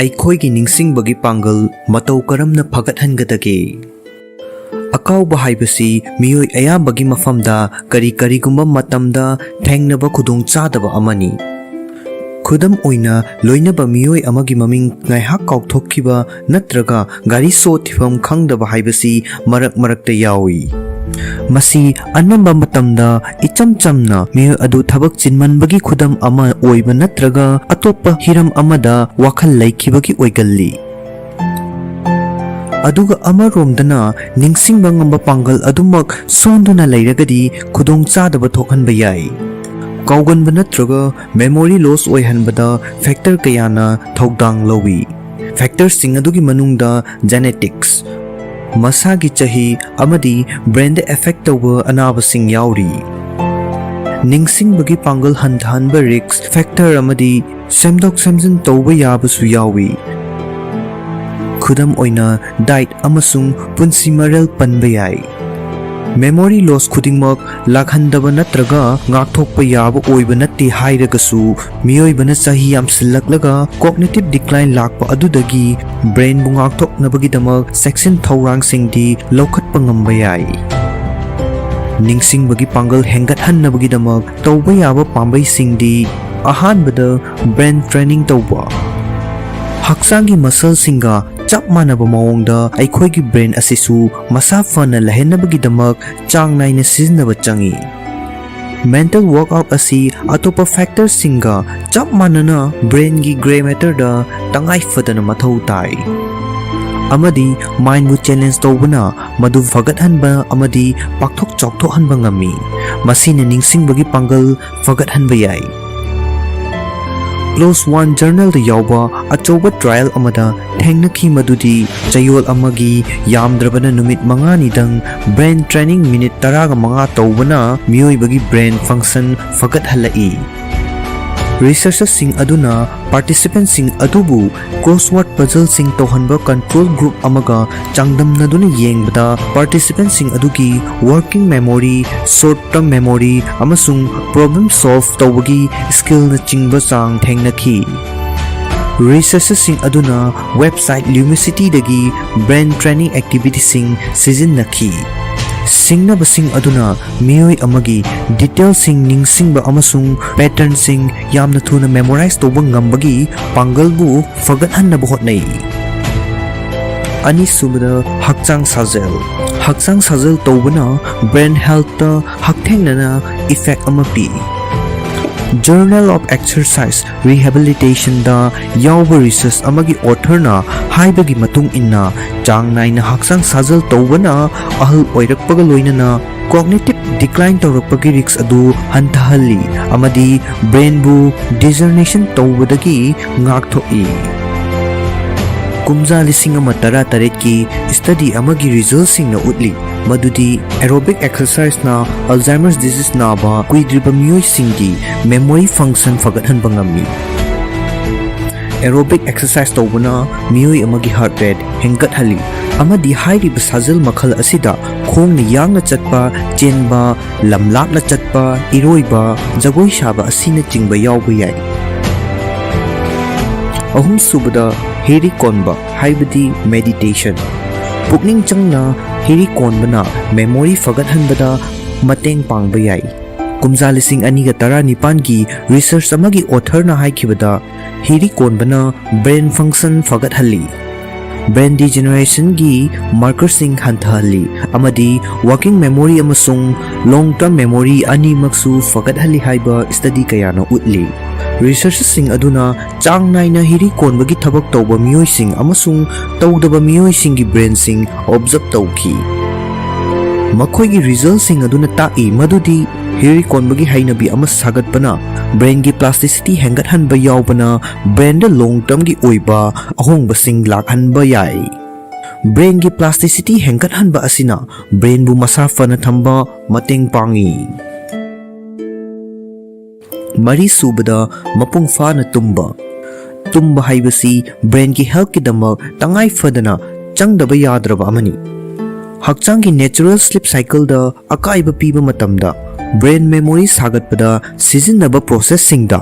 ꯑꯩꯈꯣꯏꯒꯤ ꯅꯤꯡꯁꯤꯡꯕꯒꯤ ꯄꯥꯡꯒꯜ ꯃꯇꯧ ꯀꯔꯝꯅ ꯐꯒꯠꯍꯟꯒꯗꯒꯦ? ꯑꯀꯥꯎꯕ ꯍꯥꯏꯕꯁꯤ ꯃꯤꯑꯣꯏ ꯑꯌꯥꯝꯕꯒꯤ ꯃꯐꯝꯗ ꯀꯔꯤ ꯀꯔꯤꯒꯨꯝꯕ ꯃꯇꯝꯗ ꯊꯦꯡꯅꯕ ꯈꯨꯗꯣꯡꯆꯥꯗꯕ ꯑꯃꯅꯤ꯫ ꯈꯨꯗꯝ ꯑꯣꯏꯅ, ꯂꯣꯏꯅꯕ ꯃꯤꯑꯣꯏ ꯑꯃꯒꯤ ꯃꯃꯤꯡ ꯉꯥꯏꯍꯥꯛ ꯀꯥꯎꯊꯣꯛꯈꯤꯕ ꯅꯠꯇ꯭ꯔꯒ ꯒꯥꯔꯤ ꯁꯣ ꯊꯤꯐꯝ ꯈꯪꯗꯕ ꯍꯥꯏꯕꯁꯤ ꯃꯔꯛ ꯃꯔꯛꯇ ꯌꯥꯎꯏ꯫ ꯃꯁꯤ ꯑꯅꯝꯕ ꯃꯇꯝꯗ ꯏꯆꯝ ꯆꯝꯅ ꯃꯤꯑꯣꯏ ꯑꯗꯨ ꯊꯕꯛ ꯆꯤꯟꯃꯟꯕꯒꯤ ꯈꯨꯗꯝ ꯑꯃ ꯑꯣꯏꯕ ꯅꯠꯇ꯭ꯔꯒ ꯑꯇꯣꯞꯄ ꯍꯤꯔꯝ ꯑꯃꯗ ꯋꯥꯈꯜ ꯂꯩꯈꯤꯕꯒꯤ ꯑꯣꯏꯒꯜꯂꯤ꯫ ꯑꯗꯨꯒ ꯑꯃꯔꯣꯝꯗꯅ, ꯅꯤꯡꯁꯤꯡꯕ ꯉꯝꯕ ꯄꯥꯡꯒꯜ ꯑꯗꯨꯃꯛ ꯁꯣꯟꯗꯨꯅ ꯂꯩꯔꯒꯗꯤ ꯈꯨꯗꯣꯡꯆꯥꯗꯕ ꯊꯣꯛꯍꯟꯕ ꯌꯥꯏ꯫ ꯀꯥꯎꯒꯟꯕ ꯅꯠꯇ꯭ꯔꯒ memory loss ꯑꯣꯏꯍꯟꯕꯗ factor ꯀꯌꯥꯅ ꯊꯧꯗꯥꯡ ꯂꯧꯏ꯫ Factorꯁꯤꯡ ꯑꯗꯨꯒꯤ ꯃꯅꯨꯡꯗ genetics, ꯃꯁꯥꯒꯤ ꯆꯍꯤ, ꯑꯃꯗꯤ brainꯗ effect ꯇꯧꯕ ꯑꯅꯥꯕꯁꯤꯡ ꯌꯥꯎꯔꯤ꯫ ꯅꯤꯡꯁꯤꯡꯕꯒꯤ ꯄꯥꯡꯒꯜ ꯍꯟꯊꯍꯟꯕ risk factor ꯑꯃꯗꯤ ꯁꯦꯝꯗꯣꯛ ꯁꯦꯝꯖꯤꯟ ꯇꯧꯕ ꯌꯥꯕꯁꯨ ꯌꯥꯎꯏ꯫ ꯈꯨꯗꯝ ꯑꯣꯏꯅ, diet ꯑꯃꯁꯨꯡ ꯄꯨꯟꯁꯤ ꯃꯔꯦꯜ ꯄꯟꯕ ꯌꯥꯏ꯫ Memory loss ꯈꯨꯗꯤꯡꯃꯛ ꯂꯥꯛꯍꯟꯗꯕ ꯅꯠꯇ꯭ꯔꯒ ꯉꯥꯛꯊꯣꯛꯄ ꯌꯥꯕ ꯑꯣꯏꯕ ꯅꯠꯇꯦ ꯍꯥꯏꯔꯒꯁꯨ, ꯃꯤꯑꯣꯏꯕꯅ ꯆꯍꯤ ꯌꯥꯝꯁꯤꯜꯂꯛꯂꯒ cognitive decline ꯂꯥꯛꯄ ꯑꯗꯨꯗꯒꯤ brainꯕꯨ ꯉꯥꯛꯊꯣꯛꯅꯕꯒꯤꯗꯃꯛ ꯆꯦꯛꯁꯤꯟ ꯊꯧꯔꯥꯡꯁꯤꯡꯗꯤ ꯂꯧꯈꯠꯄ ꯉꯝꯕ ꯌꯥꯏ꯫ ꯅꯤꯡꯁꯤꯡꯕꯒꯤ ꯄꯥꯡꯒꯜ ꯍꯦꯟꯒꯠꯍꯟꯅꯕꯒꯤꯗꯃꯛ ꯇꯧꯕ ꯌꯥꯕ ꯄꯥꯝꯕꯩꯁꯤꯡꯗꯤ: ꯑꯍꯥꯟꯕꯗ, brain training ꯇꯧꯕ꯫ ꯍꯛꯆꯥꯡꯒꯤ muscleꯁꯤꯡꯒ ꯆꯞ ꯃꯥꯟꯅꯕ ꯃꯑꯣꯡꯗ ꯑꯩꯈꯣꯏꯒꯤ brain ꯑꯁꯤꯁꯨ ꯃꯁꯥ ꯐꯅ ꯂꯩꯍꯟꯅꯕꯒꯤꯗꯃꯛ ꯆꯥꯡ ꯅꯥꯏꯅ ꯁꯤꯖꯤꯟꯅꯕ ꯆꯪꯏ꯫ Mental workout ꯑꯁꯤ ꯑꯇꯣꯞꯄ factorꯁꯤꯡꯒ ꯆꯞ ꯃꯥꯟꯅꯅ brainꯒꯤ grey matterꯗ ꯇꯉꯥꯏ ꯐꯗꯅ ꯃꯊꯧ ꯇꯥꯏ, ꯑꯃꯗꯤ mindꯕꯨ challenge ꯇꯧꯕꯅ ꯃꯗꯨ ꯐꯒꯠꯍꯟꯕ ꯑꯃꯗꯤ ꯄꯥꯛꯊꯣꯛ ꯆꯥꯎꯊꯣꯛꯍꯟꯕ ꯉꯝꯃꯤ꯫ ꯃꯁꯤꯅ ꯅꯤꯡꯁꯤꯡꯕꯒꯤ ꯄꯥꯡꯒꯜ ꯐꯒꯠꯍꯟꯕ ꯌꯥꯏ꯫ ꯄ꯭ꯂꯣꯁ ꯋꯥꯟ ꯖꯔꯅꯦꯜꯗ ꯌꯥꯎꯕ ꯑꯆꯧꯕ ꯇ꯭ꯔꯥꯌꯦꯜ ꯑꯃꯗ ꯊꯦꯡꯅꯈꯤ, ꯃꯗꯨꯗꯤ ꯆꯌꯣꯜ ꯑꯃꯒꯤ ꯌꯥꯝꯗ꯭ꯔꯕꯅ ꯅꯨꯃꯤꯠ ꯃꯉꯥꯅꯤꯗꯪ ꯕ꯭ꯔꯦꯟ ꯇ꯭ꯔꯦꯅꯤꯡ ꯃꯤꯅꯤꯠ ꯇꯔꯥꯒ ꯃꯉꯥ ꯇꯧꯕꯅ ꯃꯤꯑꯣꯏꯕꯒꯤ ꯕ꯭ꯔꯦꯟ ꯐꯪꯁꯟ ꯐꯒꯠꯍꯜꯂꯛꯏ꯫ ꯔꯤꯁꯔꯆꯔꯁꯤꯡ ꯑꯗꯨꯅ ꯄꯥꯔꯇꯤꯁꯤꯄꯦꯟꯁꯤꯡ ꯑꯗꯨꯕꯨ ꯀ꯭ꯔꯣꯁꯋꯥꯔꯗ ꯄꯖꯜꯁꯤꯡ ꯇꯧꯍꯟꯕ ꯀꯟꯇ꯭ꯔꯣꯜ ꯒ꯭ꯔꯨꯞ ꯑꯃꯒ ꯆꯥꯡꯗꯝꯅꯗꯨꯅ ꯌꯦꯡꯕꯗ, ꯄꯥꯔꯇꯤꯁꯤꯄꯦꯟꯁꯤꯡ ꯑꯗꯨꯒꯤ working memory, short term memory ꯑꯃꯁꯨꯡ ꯄ꯭ꯔꯣꯕ꯭ꯂꯦꯝ ꯁꯣꯜꯚ ꯇꯧꯕꯒꯤ ꯁ꯭ꯀꯤꯜꯅꯆꯤꯡꯕ ꯆꯥꯡ ꯊꯦꯡꯅꯈꯤ꯫ ꯔꯤꯁꯔꯆꯔꯁꯤꯡ ꯑꯗꯨꯅ ꯋꯦꯕꯁꯥꯏꯠ ꯂ꯭ꯌꯨꯃꯤꯁꯤꯇꯤꯗꯒꯤ ꯕ꯭ꯔꯦꯟ ꯇ꯭ꯔꯦꯅꯤꯡ ꯑꯦꯛꯇꯤꯚꯤꯇꯤꯁꯤꯡ ꯁꯤꯖꯤꯟꯅꯈꯤ꯫ ꯁꯤꯡꯅꯕꯁꯤꯡ ꯑꯗꯨꯅ ꯃꯤꯑꯣꯏ ꯑꯃꯒꯤ ꯗꯤꯇꯦꯜꯁꯤꯡ ꯅꯤꯡꯁꯤꯡꯕ ꯑꯃꯁꯨꯡ ꯄꯦꯇꯔꯟꯁꯤꯡ ꯌꯥꯝꯅ ꯊꯨꯅ ꯃꯦꯃꯣꯔꯥꯏꯖ ꯇꯧꯕ ꯉꯝꯕꯒꯤ ꯄꯥꯡꯒꯜꯕꯨ ꯐꯒꯠꯍꯟꯅꯕ ꯍꯣꯠꯅꯩ꯫ ꯑꯅꯤꯁꯨꯕꯗ, ꯍꯛꯆꯥꯡ ꯁꯥꯖꯦꯜ꯫ ꯍꯛꯆꯥꯡ ꯁꯥꯖꯦꯜ ꯇꯧꯕꯅ ꯕ꯭ꯔꯦꯟ ꯍꯦꯜꯊꯇ ꯍꯛꯊꯦꯡꯅꯅ ꯏꯐꯦꯛ ꯑꯃ ꯄꯤ꯫ Journal of Exercise Rehabilitationꯗ ꯌꯥꯎꯕ ꯔꯤꯁꯔꯆ ꯑꯃꯒꯤ ꯑꯣꯊꯔꯅ ꯍꯥꯏꯕꯒꯤ ꯃꯇꯨꯡ ꯏꯟꯅ, ꯆꯥꯡ ꯅꯥꯏꯅ ꯍꯛꯆꯥꯡ ꯁꯥꯖꯦꯜ ꯇꯧꯕꯅ ꯑꯍꯜ ꯑꯣꯏꯔꯛꯄꯒ ꯂꯣꯏꯅꯅ ꯀꯣꯒꯅꯤꯇꯤꯚ ꯗꯤꯀ꯭ꯂꯥꯏꯟ ꯇꯧꯔꯛꯄꯒꯤ ꯔꯤꯁ꯭ꯛ ꯑꯗꯨ ꯍꯟꯊꯍꯜꯂꯤ ꯑꯃꯗꯤ ꯕ꯭ꯔꯦꯟꯕꯨ ꯗꯤꯖꯅꯔꯦꯁꯟ ꯇꯧꯕꯗꯒꯤ ꯉꯥꯛꯊꯣꯛꯏ꯫ ꯀꯨꯝꯖꯥ ꯂꯤꯁꯤꯡ ꯑꯃ ꯇꯔꯥꯇꯔꯦꯠꯀꯤ ꯁ꯭ꯇꯗꯤ ꯑꯃꯒꯤ ꯔꯤꯖꯜꯁꯤꯡꯅ ꯎꯠꯂꯤ ꯃꯗꯨꯗꯤ ꯑꯦꯔꯣꯕꯤꯛ ꯑꯦꯛꯁꯔꯁꯥꯏꯖꯅ ꯑꯜꯖꯥꯏꯃꯔꯁ ꯗꯤꯖꯤꯖ ꯅꯥꯕ ꯀꯨꯏꯗ꯭ꯔꯤꯕ ꯃꯤꯑꯣꯏꯁꯤꯡꯒꯤ ꯃꯦꯃꯣꯔꯤ ꯐꯪꯁꯟ ꯐꯒꯠꯍꯟꯕ ꯉꯝꯃꯤ꯫ ꯑꯦꯔꯣꯕꯤꯛ ꯑꯦꯛꯁꯔꯁꯥꯏꯖ ꯇꯧꯕꯅ ꯃꯤꯑꯣꯏ ꯑꯃꯒꯤ ꯍꯥꯔꯠ ꯔꯦꯠ ꯍꯦꯟꯒꯠꯍꯜꯂꯤ ꯑꯃꯗꯤ ꯍꯥꯏꯔꯤꯕ ꯁꯥꯖꯦꯜ ꯃꯈꯜ ꯑꯁꯤꯗ ꯈꯣꯡꯅ ꯌꯥꯡꯅ ꯆꯠꯄ, ꯆꯦꯟꯕ, ꯂꯝ ꯂꯥꯞꯅ ꯆꯠꯄ, ꯏꯔꯣꯏꯕ, ꯖꯒꯣꯏ ꯁꯥꯕ ꯑꯁꯤꯅꯆꯤꯡꯕ ꯌꯥꯎꯕ ꯌꯥꯏ꯫ ꯑꯍꯨꯝꯁꯨꯕꯗ, ꯍꯤꯔꯤ ꯀꯣꯟꯕ ꯍꯥꯏꯕꯗꯤ ꯃꯦꯗꯤꯇꯦꯁꯟ꯫ ꯄꯨꯛꯅꯤꯡ ꯆꯪꯅ ꯍꯤꯔꯤ ꯀꯣꯟꯕꯅ ꯃꯦꯃꯣꯔꯤ ꯐꯒꯠꯍꯟꯕꯗ ꯃꯇꯦꯡ ꯄꯥꯡꯕ ꯌꯥꯏ꯫ ꯀꯨꯝꯖꯥ ꯂꯤꯁꯤꯡ ꯑꯅꯤꯒ ꯇꯔꯥꯅꯤꯄꯥꯟꯒꯤ ꯔꯤꯁꯔꯆ ꯑꯃꯒꯤ ꯑꯣꯊꯔꯅ ꯍꯥꯏꯈꯤꯕꯗ, ꯍꯤꯔꯤ ꯀꯣꯟꯕꯅ ꯕ꯭ꯔꯦꯟ ꯐꯪꯁꯟ ꯐꯒꯠꯍꯜꯂꯤ, ꯕ꯭ꯔꯦꯟ ꯗꯤꯖꯦꯅꯔꯦꯁꯟꯒꯤ ꯃꯥꯔꯀꯔꯁꯤꯡ ꯍꯟꯊꯍꯜꯂꯤ ꯑꯃꯗꯤ ꯋꯥꯔꯀꯤꯡ ꯃꯦꯃꯣꯔꯤ ꯑꯃꯁꯨꯡ ꯂꯣꯡ ꯇꯔꯝ ꯃꯦꯃꯣꯔꯤ ꯑꯅꯤꯃꯛꯁꯨ ꯐꯒꯠꯍꯜꯂꯤ ꯍꯥꯏꯕ ꯁ꯭ꯇꯗꯤ ꯀꯌꯥꯅ ꯎꯠꯂꯤ꯫ ꯔꯤꯁꯔꯆꯔꯁꯤꯡ ꯑꯗꯨꯅ ꯆꯥꯡ ꯅꯥꯏꯅ ꯍꯤꯔꯤ ꯀꯣꯟꯕꯒꯤ ꯊꯕꯛ ꯇꯧꯕ ꯃꯤꯑꯣꯏꯁꯤꯡ ꯑꯃꯁꯨꯡ ꯇꯧꯗꯕ ꯃꯤꯑꯣꯏꯁꯤꯡꯒꯤ ꯕ꯭ꯔꯦꯟꯁꯤꯡ ꯑꯣꯕꯖꯔꯕ ꯇꯧꯈꯤ꯫ ꯃꯈꯣꯏꯒꯤ resultꯁꯤꯡ ꯑꯗꯨꯅ ꯇꯥꯛꯏ ꯃꯗꯨꯗꯤ ꯍꯤꯔꯤ ꯀꯣꯟꯕꯒꯤ ꯍꯩꯅꯕꯤ ꯑꯃ ꯁꯥꯒꯠꯄꯅ brainꯒꯤ plasticity ꯍꯦꯟꯒꯠꯍꯟꯕ ꯌꯥꯎꯕꯅ brainꯗ long termꯒꯤ ꯑꯣꯏꯕ ꯑꯍꯣꯡꯕꯁꯤꯡ ꯂꯥꯛꯍꯟꯕ ꯌꯥꯏ꯫ Brainꯒꯤ plasticity ꯍꯦꯟꯒꯠꯍꯟꯕ ꯑꯁꯤꯅ brainꯕꯨ ꯃꯁꯥ ꯐꯅ ꯊꯝꯕ ꯃꯇꯦꯡ ꯄꯥꯡꯏ꯫ ꯃꯔꯤꯁꯨꯕꯗ, ꯃꯄꯨꯡ ꯐꯥꯅ ꯇꯨꯝꯕ꯫ ꯇꯨꯝꯕ ꯍꯥꯏꯕꯁꯤ brainꯒꯤ healthꯀꯤꯗꯃꯛ ꯇꯉꯥꯏ ꯐꯗꯅ ꯆꯪꯗꯕ ꯌꯥꯗ꯭ꯔꯕ ꯑꯃꯅꯤ꯫ ꯍꯛꯆꯥꯡꯒꯤ natural sleep cycleꯗ ꯑꯀꯥꯏꯕ ꯄꯤꯕ ꯃꯇꯝꯗ brain memory ꯁꯥꯒꯠꯄꯗ ꯁꯤꯖꯤꯟꯅꯕ processꯁꯤꯡꯗ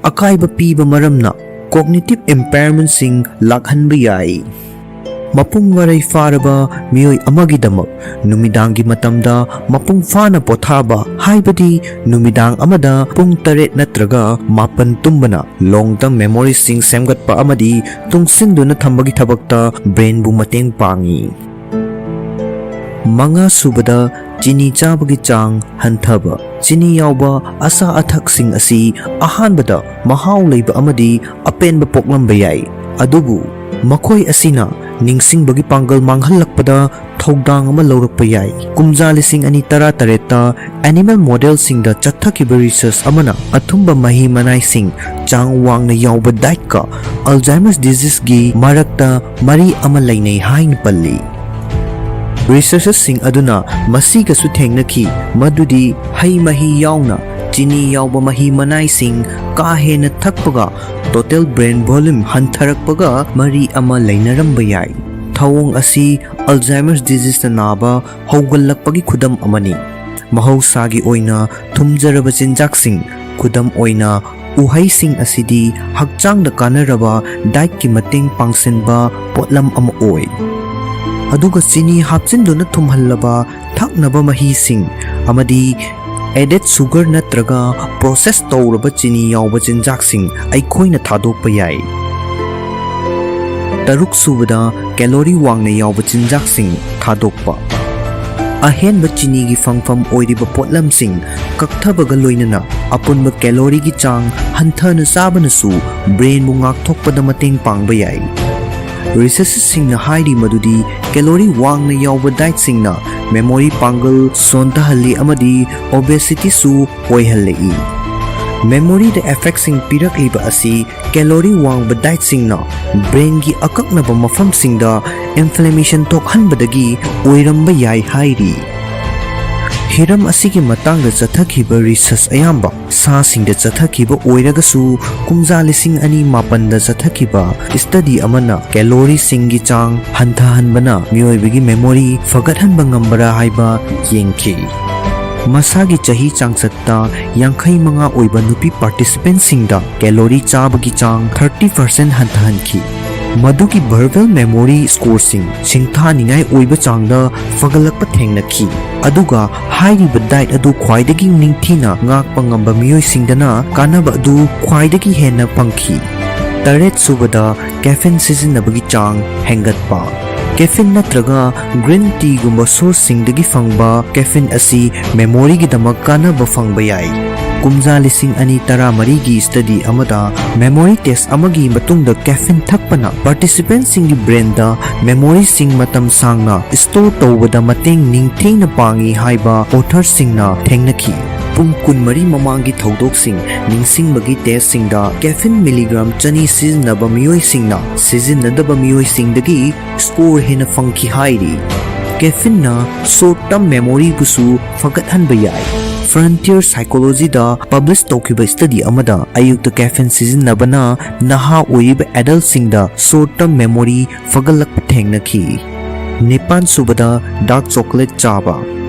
ꯑꯀꯥꯏꯕ ꯄꯤꯕ ꯃꯔꯝꯅ cognitive impairmentꯁꯤꯡ ꯂꯥꯛꯍꯟꯕ ꯌꯥꯏ꯫ ꯃꯄꯨꯡ ꯃꯔꯩ ꯐꯥꯔꯕ ꯃꯤꯑꯣꯏ ꯑꯃꯒꯤꯗꯃꯛ ꯅꯨꯃꯤꯗꯥꯡꯒꯤ ꯃꯇꯝꯗ ꯃꯄꯨꯡ ꯐꯥꯅ ꯄꯣꯊꯥꯕ, ꯍꯥꯏꯕꯗꯤ ꯅꯨꯃꯤꯗꯥꯡ ꯑꯃꯗ ꯄꯨꯡ ꯇꯔꯦꯠ ꯅꯠꯇ꯭ꯔꯒ ꯃꯥꯄꯟ ꯇꯨꯝꯕꯅ long term memoryꯁꯤꯡ ꯁꯦꯝꯒꯠꯄ ꯑꯃꯗꯤ ꯇꯨꯡꯁꯤꯟꯗꯨꯅ ꯊꯝꯕꯒꯤ ꯊꯕꯛꯇ brainꯕꯨ ꯃꯇꯦꯡ ꯄꯥꯡꯏ꯫ ꯃꯉꯥ ꯁꯨꯕꯗ, ꯆꯤꯅꯤ ꯆꯥꯕꯒꯤ ꯆꯥꯡ ꯍꯟꯊꯕ꯫ ꯆꯤꯅꯤ ꯌꯥꯎꯕ ꯑꯆꯥ ꯑꯊꯛꯁꯤꯡ ꯑꯁꯤ ꯑꯍꯥꯟꯕꯗ ꯃꯍꯥꯎ ꯂꯩꯕ ꯑꯃꯗꯤ ꯑꯄꯦꯟꯕ ꯄꯣꯛꯂꯝꯕ ꯌꯥꯏ, ꯑꯗꯨꯕꯨ ꯃꯈꯣꯏ ꯑꯁꯤꯅ ꯅꯤꯡꯁꯤꯡꯕꯒꯤ ꯄꯥꯡꯒꯜ ꯃꯥꯡꯍꯜꯂꯛꯄꯗ ꯊꯧꯗꯥꯡ ꯑꯃ ꯂꯧꯔꯛꯄ ꯌꯥꯏ꯫ ꯀꯨꯝꯖꯥ ꯂꯤꯁꯤꯡ ꯑꯅꯤ ꯇꯔꯥꯇꯔꯦꯠꯇ animal modelꯁꯤꯡꯗ ꯆꯠꯊꯈꯤꯕ research ꯑꯃꯅ ꯑꯊꯨꯝꯕ ꯃꯍꯤ ꯃꯅꯥꯏꯁꯤꯡ ꯆꯥꯡ ꯋꯥꯡꯅ ꯌꯥꯎꯕ dietꯀ Alzheimer's diseaseꯒꯤ ꯃꯔꯛꯇ ꯃꯔꯤ ꯑꯃ ꯂꯩꯅꯩ ꯍꯥꯏꯅ ꯄꯜꯂꯤ꯫ Researchꯁꯤꯡ ꯑꯗꯨꯅ ꯃꯁꯤꯒꯁꯨ ꯊꯦꯡꯅꯈꯤ ꯃꯗꯨꯗꯤ ꯍꯩ ꯃꯍꯤ ꯌꯥꯎꯅ ꯆꯤꯅꯤ ꯌꯥꯎꯕ ꯃꯍꯤ ꯃꯅꯥꯏꯁꯤꯡ ꯀꯥ ꯍꯦꯟꯅ ꯊꯛꯄꯒ total brain volume ꯍꯟꯊꯔꯛꯄꯒ ꯃꯔꯤ ꯑꯃ ꯂꯩꯅꯔꯝꯕ ꯌꯥꯏ꯫ ꯊꯧꯑꯣꯡ ꯑꯁꯤ Alzheimer's diseaseꯅ ꯅꯥꯕ ꯍꯧꯒꯠꯂꯛꯄꯒꯤ ꯈꯨꯗꯝ ꯑꯃꯅꯤ꯫ ꯃꯍꯧꯁꯥꯒꯤ ꯑꯣꯏꯅ ꯊꯨꯝꯖꯔꯕ ꯆꯤꯟꯖꯥꯛꯁꯤꯡ, ꯈꯨꯗꯝ ꯑꯣꯏꯅ ꯎꯍꯩꯁꯤꯡ, ꯑꯁꯤꯗꯤ ꯍꯛꯆꯥꯡꯗ ꯀꯥꯟꯅꯔꯕ dietꯀꯤ ꯃꯇꯦꯡ ꯄꯥꯡꯁꯤꯟꯕ ꯄꯣꯠꯂꯝ ꯑꯃ ꯑꯣꯏ꯫ ꯑꯗꯨꯒ ꯆꯤꯅꯤ ꯍꯥꯞꯆꯤꯟꯗꯨꯅ ꯊꯨꯝꯍꯜꯂꯕ ꯊꯛꯅꯕ ꯃꯍꯤꯁꯤꯡ ꯑꯃꯗꯤ added sugar ꯅꯠꯇ꯭ꯔꯒ process ꯇꯧꯔꯕ ꯆꯤꯅꯤ ꯌꯥꯎꯕ ꯆꯤꯟꯖꯥꯛꯁꯤꯡ ꯑꯩꯈꯣꯏꯅ ꯊꯥꯗꯣꯛꯄ ꯌꯥꯏ꯫ ꯇꯔꯨꯛ ꯁꯨꯕꯗ, calorie ꯋꯥꯡꯅ ꯌꯥꯎꯕ ꯆꯤꯟꯖꯥꯛꯁꯤꯡ ꯊꯥꯗꯣꯛꯄ꯫ ꯑꯍꯦꯟꯕ ꯆꯤꯅꯤꯒꯤ ꯐꯪꯐꯝ ꯑꯣꯏꯔꯤꯕ ꯄꯣꯠꯂꯝꯁꯤꯡ ꯀꯛꯊꯕꯒ ꯂꯣꯏꯅꯅ ꯑꯄꯨꯟꯕ calorieꯒꯤ ꯆꯥꯡ ꯍꯟꯊꯅ ꯆꯥꯕꯅꯁꯨ brainꯕꯨ ꯉꯥꯛꯊꯣꯛꯄꯗ ꯃꯇꯦꯡ ꯄꯥꯡꯕ ꯌꯥꯏ꯫ Researchꯁꯤꯡꯅ ꯍꯥꯏꯔꯤ ꯃꯗꯨꯗꯤ calorie ꯋꯥꯡꯅ ꯌꯥꯎꯕ dietꯁꯤꯡꯅ memory ꯄꯥꯡꯒꯜ ꯁꯣꯟꯊꯍꯜꯂꯤ ꯑꯃꯗꯤ obesityꯁꯨ ꯑꯣꯏꯍꯜꯂꯛꯏ꯫ Memoryꯗ effectꯁꯤꯡ ꯄꯤꯔꯛꯂꯤꯕ ꯑꯁꯤ calorie ꯋꯥꯡꯕ dietꯁꯤꯡꯅ brainꯒꯤ ꯑꯀꯛꯅꯕ ꯃꯐꯝꯁꯤꯡꯗ inflammation ꯊꯣꯛꯍꯟꯕꯗꯒꯤ ꯑꯣꯏꯔꯝꯕ ꯌꯥꯏ ꯍꯥꯏꯔꯤ꯫ ꯍꯤꯔꯝ ꯑꯁꯤꯒꯤ ꯃꯇꯥꯡꯗ ꯆꯠꯊꯈꯤꯕ research ꯑꯌꯥꯝꯕ ꯁꯥꯁꯤꯡꯗ ꯆꯠꯊꯈꯤꯕ ꯑꯣꯏꯔꯒꯁꯨ, ꯀꯨꯝꯖꯥ ꯂꯤꯁꯤꯡ ꯑꯅꯤ ꯃꯥꯄꯟꯗ ꯆꯠꯊꯈꯤꯕ study ꯑꯃꯅ calorieꯁꯤꯡꯒꯤ ꯆꯥꯡ ꯍꯟꯊꯍꯟꯕꯅ ꯃꯤꯑꯣꯏꯕꯒꯤ memory ꯐꯒꯠꯍꯟꯕ ꯉꯝꯕ꯭ꯔꯥ ꯍꯥꯏꯕ ꯌꯦꯡꯈꯤ꯫ ꯃꯁꯥꯒꯤ ꯆꯍꯤ ꯆꯥꯡꯆꯠꯇ ꯌꯥꯡꯈꯩ ꯃꯉꯥ ꯑꯣꯏꯕ ꯅꯨꯄꯤ participantꯁꯤꯡꯗ calorie ꯆꯥꯕꯒꯤ ꯆꯥꯡ thirty percent ꯍꯟꯊꯍꯟꯈꯤ꯫ ꯃꯗꯨꯒꯤ verbal memory scoreꯁꯤꯡ ꯁꯤꯡꯊꯥꯅꯤꯡꯉꯥꯏ ꯑꯣꯏꯕ ꯆꯥꯡꯗ ꯐꯒꯠꯂꯛꯄ ꯊꯦꯡꯅꯈꯤ꯫ ꯑꯗꯨꯒ ꯍꯥꯏꯔꯤꯕ diet ꯑꯗꯨ ꯈ꯭ꯋꯥꯏꯗꯒꯤ ꯅꯤꯡꯊꯤꯅ ꯉꯥꯛꯄ ꯉꯝꯕ ꯃꯤꯑꯣꯏꯁꯤꯡꯗꯅ ꯀꯥꯟꯅꯕ ꯑꯗꯨ ꯈ꯭ꯋꯥꯏꯗꯒꯤ ꯍꯦꯟꯅ ꯐꯪꯈꯤ꯫ ꯇꯔꯦꯠ ꯁꯨꯕꯗ, caffeine ꯁꯤꯖꯤꯟꯅꯕꯒꯤ ꯆꯥꯡ ꯍꯦꯟꯒꯠꯄ꯫ Caffeine ꯅꯠꯇ꯭ꯔꯒ green teaꯒꯨꯝꯕ sourceꯁꯤꯡꯗꯒꯤ ꯐꯪꯕ caffeine ꯑꯁꯤ memoryꯒꯤꯗꯃꯛ ꯀꯥꯟꯅꯕ ꯐꯪꯕ ꯌꯥꯏ꯫ ꯀꯨꯝꯖꯥ ꯂꯤꯁꯤꯡ ꯑꯅꯤ ꯇꯔꯥꯃꯔꯤꯒꯤ study ꯑꯃꯗ memory test ꯑꯃꯒꯤ ꯃꯇꯨꯡꯗ caffeine ꯊꯛꯄꯅ participantꯁꯤꯡꯒꯤ brainꯗ memoryꯁꯤꯡ ꯃꯇꯝ ꯁꯥꯡꯅ store ꯇꯧꯕꯗ ꯃꯇꯦꯡ ꯅꯤꯡꯊꯤꯅ ꯄꯥꯡꯏ ꯍꯥꯏꯕ authorꯁꯤꯡꯅ ꯊꯦꯡꯅꯈꯤ꯫ ꯄꯨꯡ ꯀꯨꯟꯃꯔꯤ ꯃꯃꯥꯡꯒꯤ ꯊꯧꯗꯣꯛꯁꯤꯡ ꯅꯤꯡꯁꯤꯡꯕꯒꯤ testꯁꯤꯡꯗ caffeine milligram ꯆꯅꯤ ꯁꯤꯖꯤꯟꯅꯕ ꯃꯤꯑꯣꯏꯁꯤꯡꯅ ꯁꯤꯖꯤꯟꯅꯗꯕ ꯃꯤꯑꯣꯏꯁꯤꯡꯗꯒꯤ score ꯍꯦꯟꯅ ꯐꯪꯈꯤ ꯍꯥꯏꯔꯤ꯫ Caffeineꯅ short term memoryꯕꯨꯁꯨ ꯐꯒꯠꯍꯟꯕ ꯌꯥꯏ꯫ Frontier Psychologyꯗ publish ꯇꯧꯈꯤꯕ study ꯑꯃꯗ ꯑꯌꯨꯛꯇ caffeine ꯁꯤꯖꯤꯟꯅꯕꯅ ꯅꯍꯥ ꯑꯣꯏꯔꯤꯕ adultꯁꯤꯡꯗ short term memory ꯐꯒꯠꯂꯛꯄ ꯊꯦꯡꯅꯈꯤ꯫ ꯅꯤꯄꯥꯟ ꯁꯨꯕꯗ, dark chocolate ꯆꯥꯕ꯫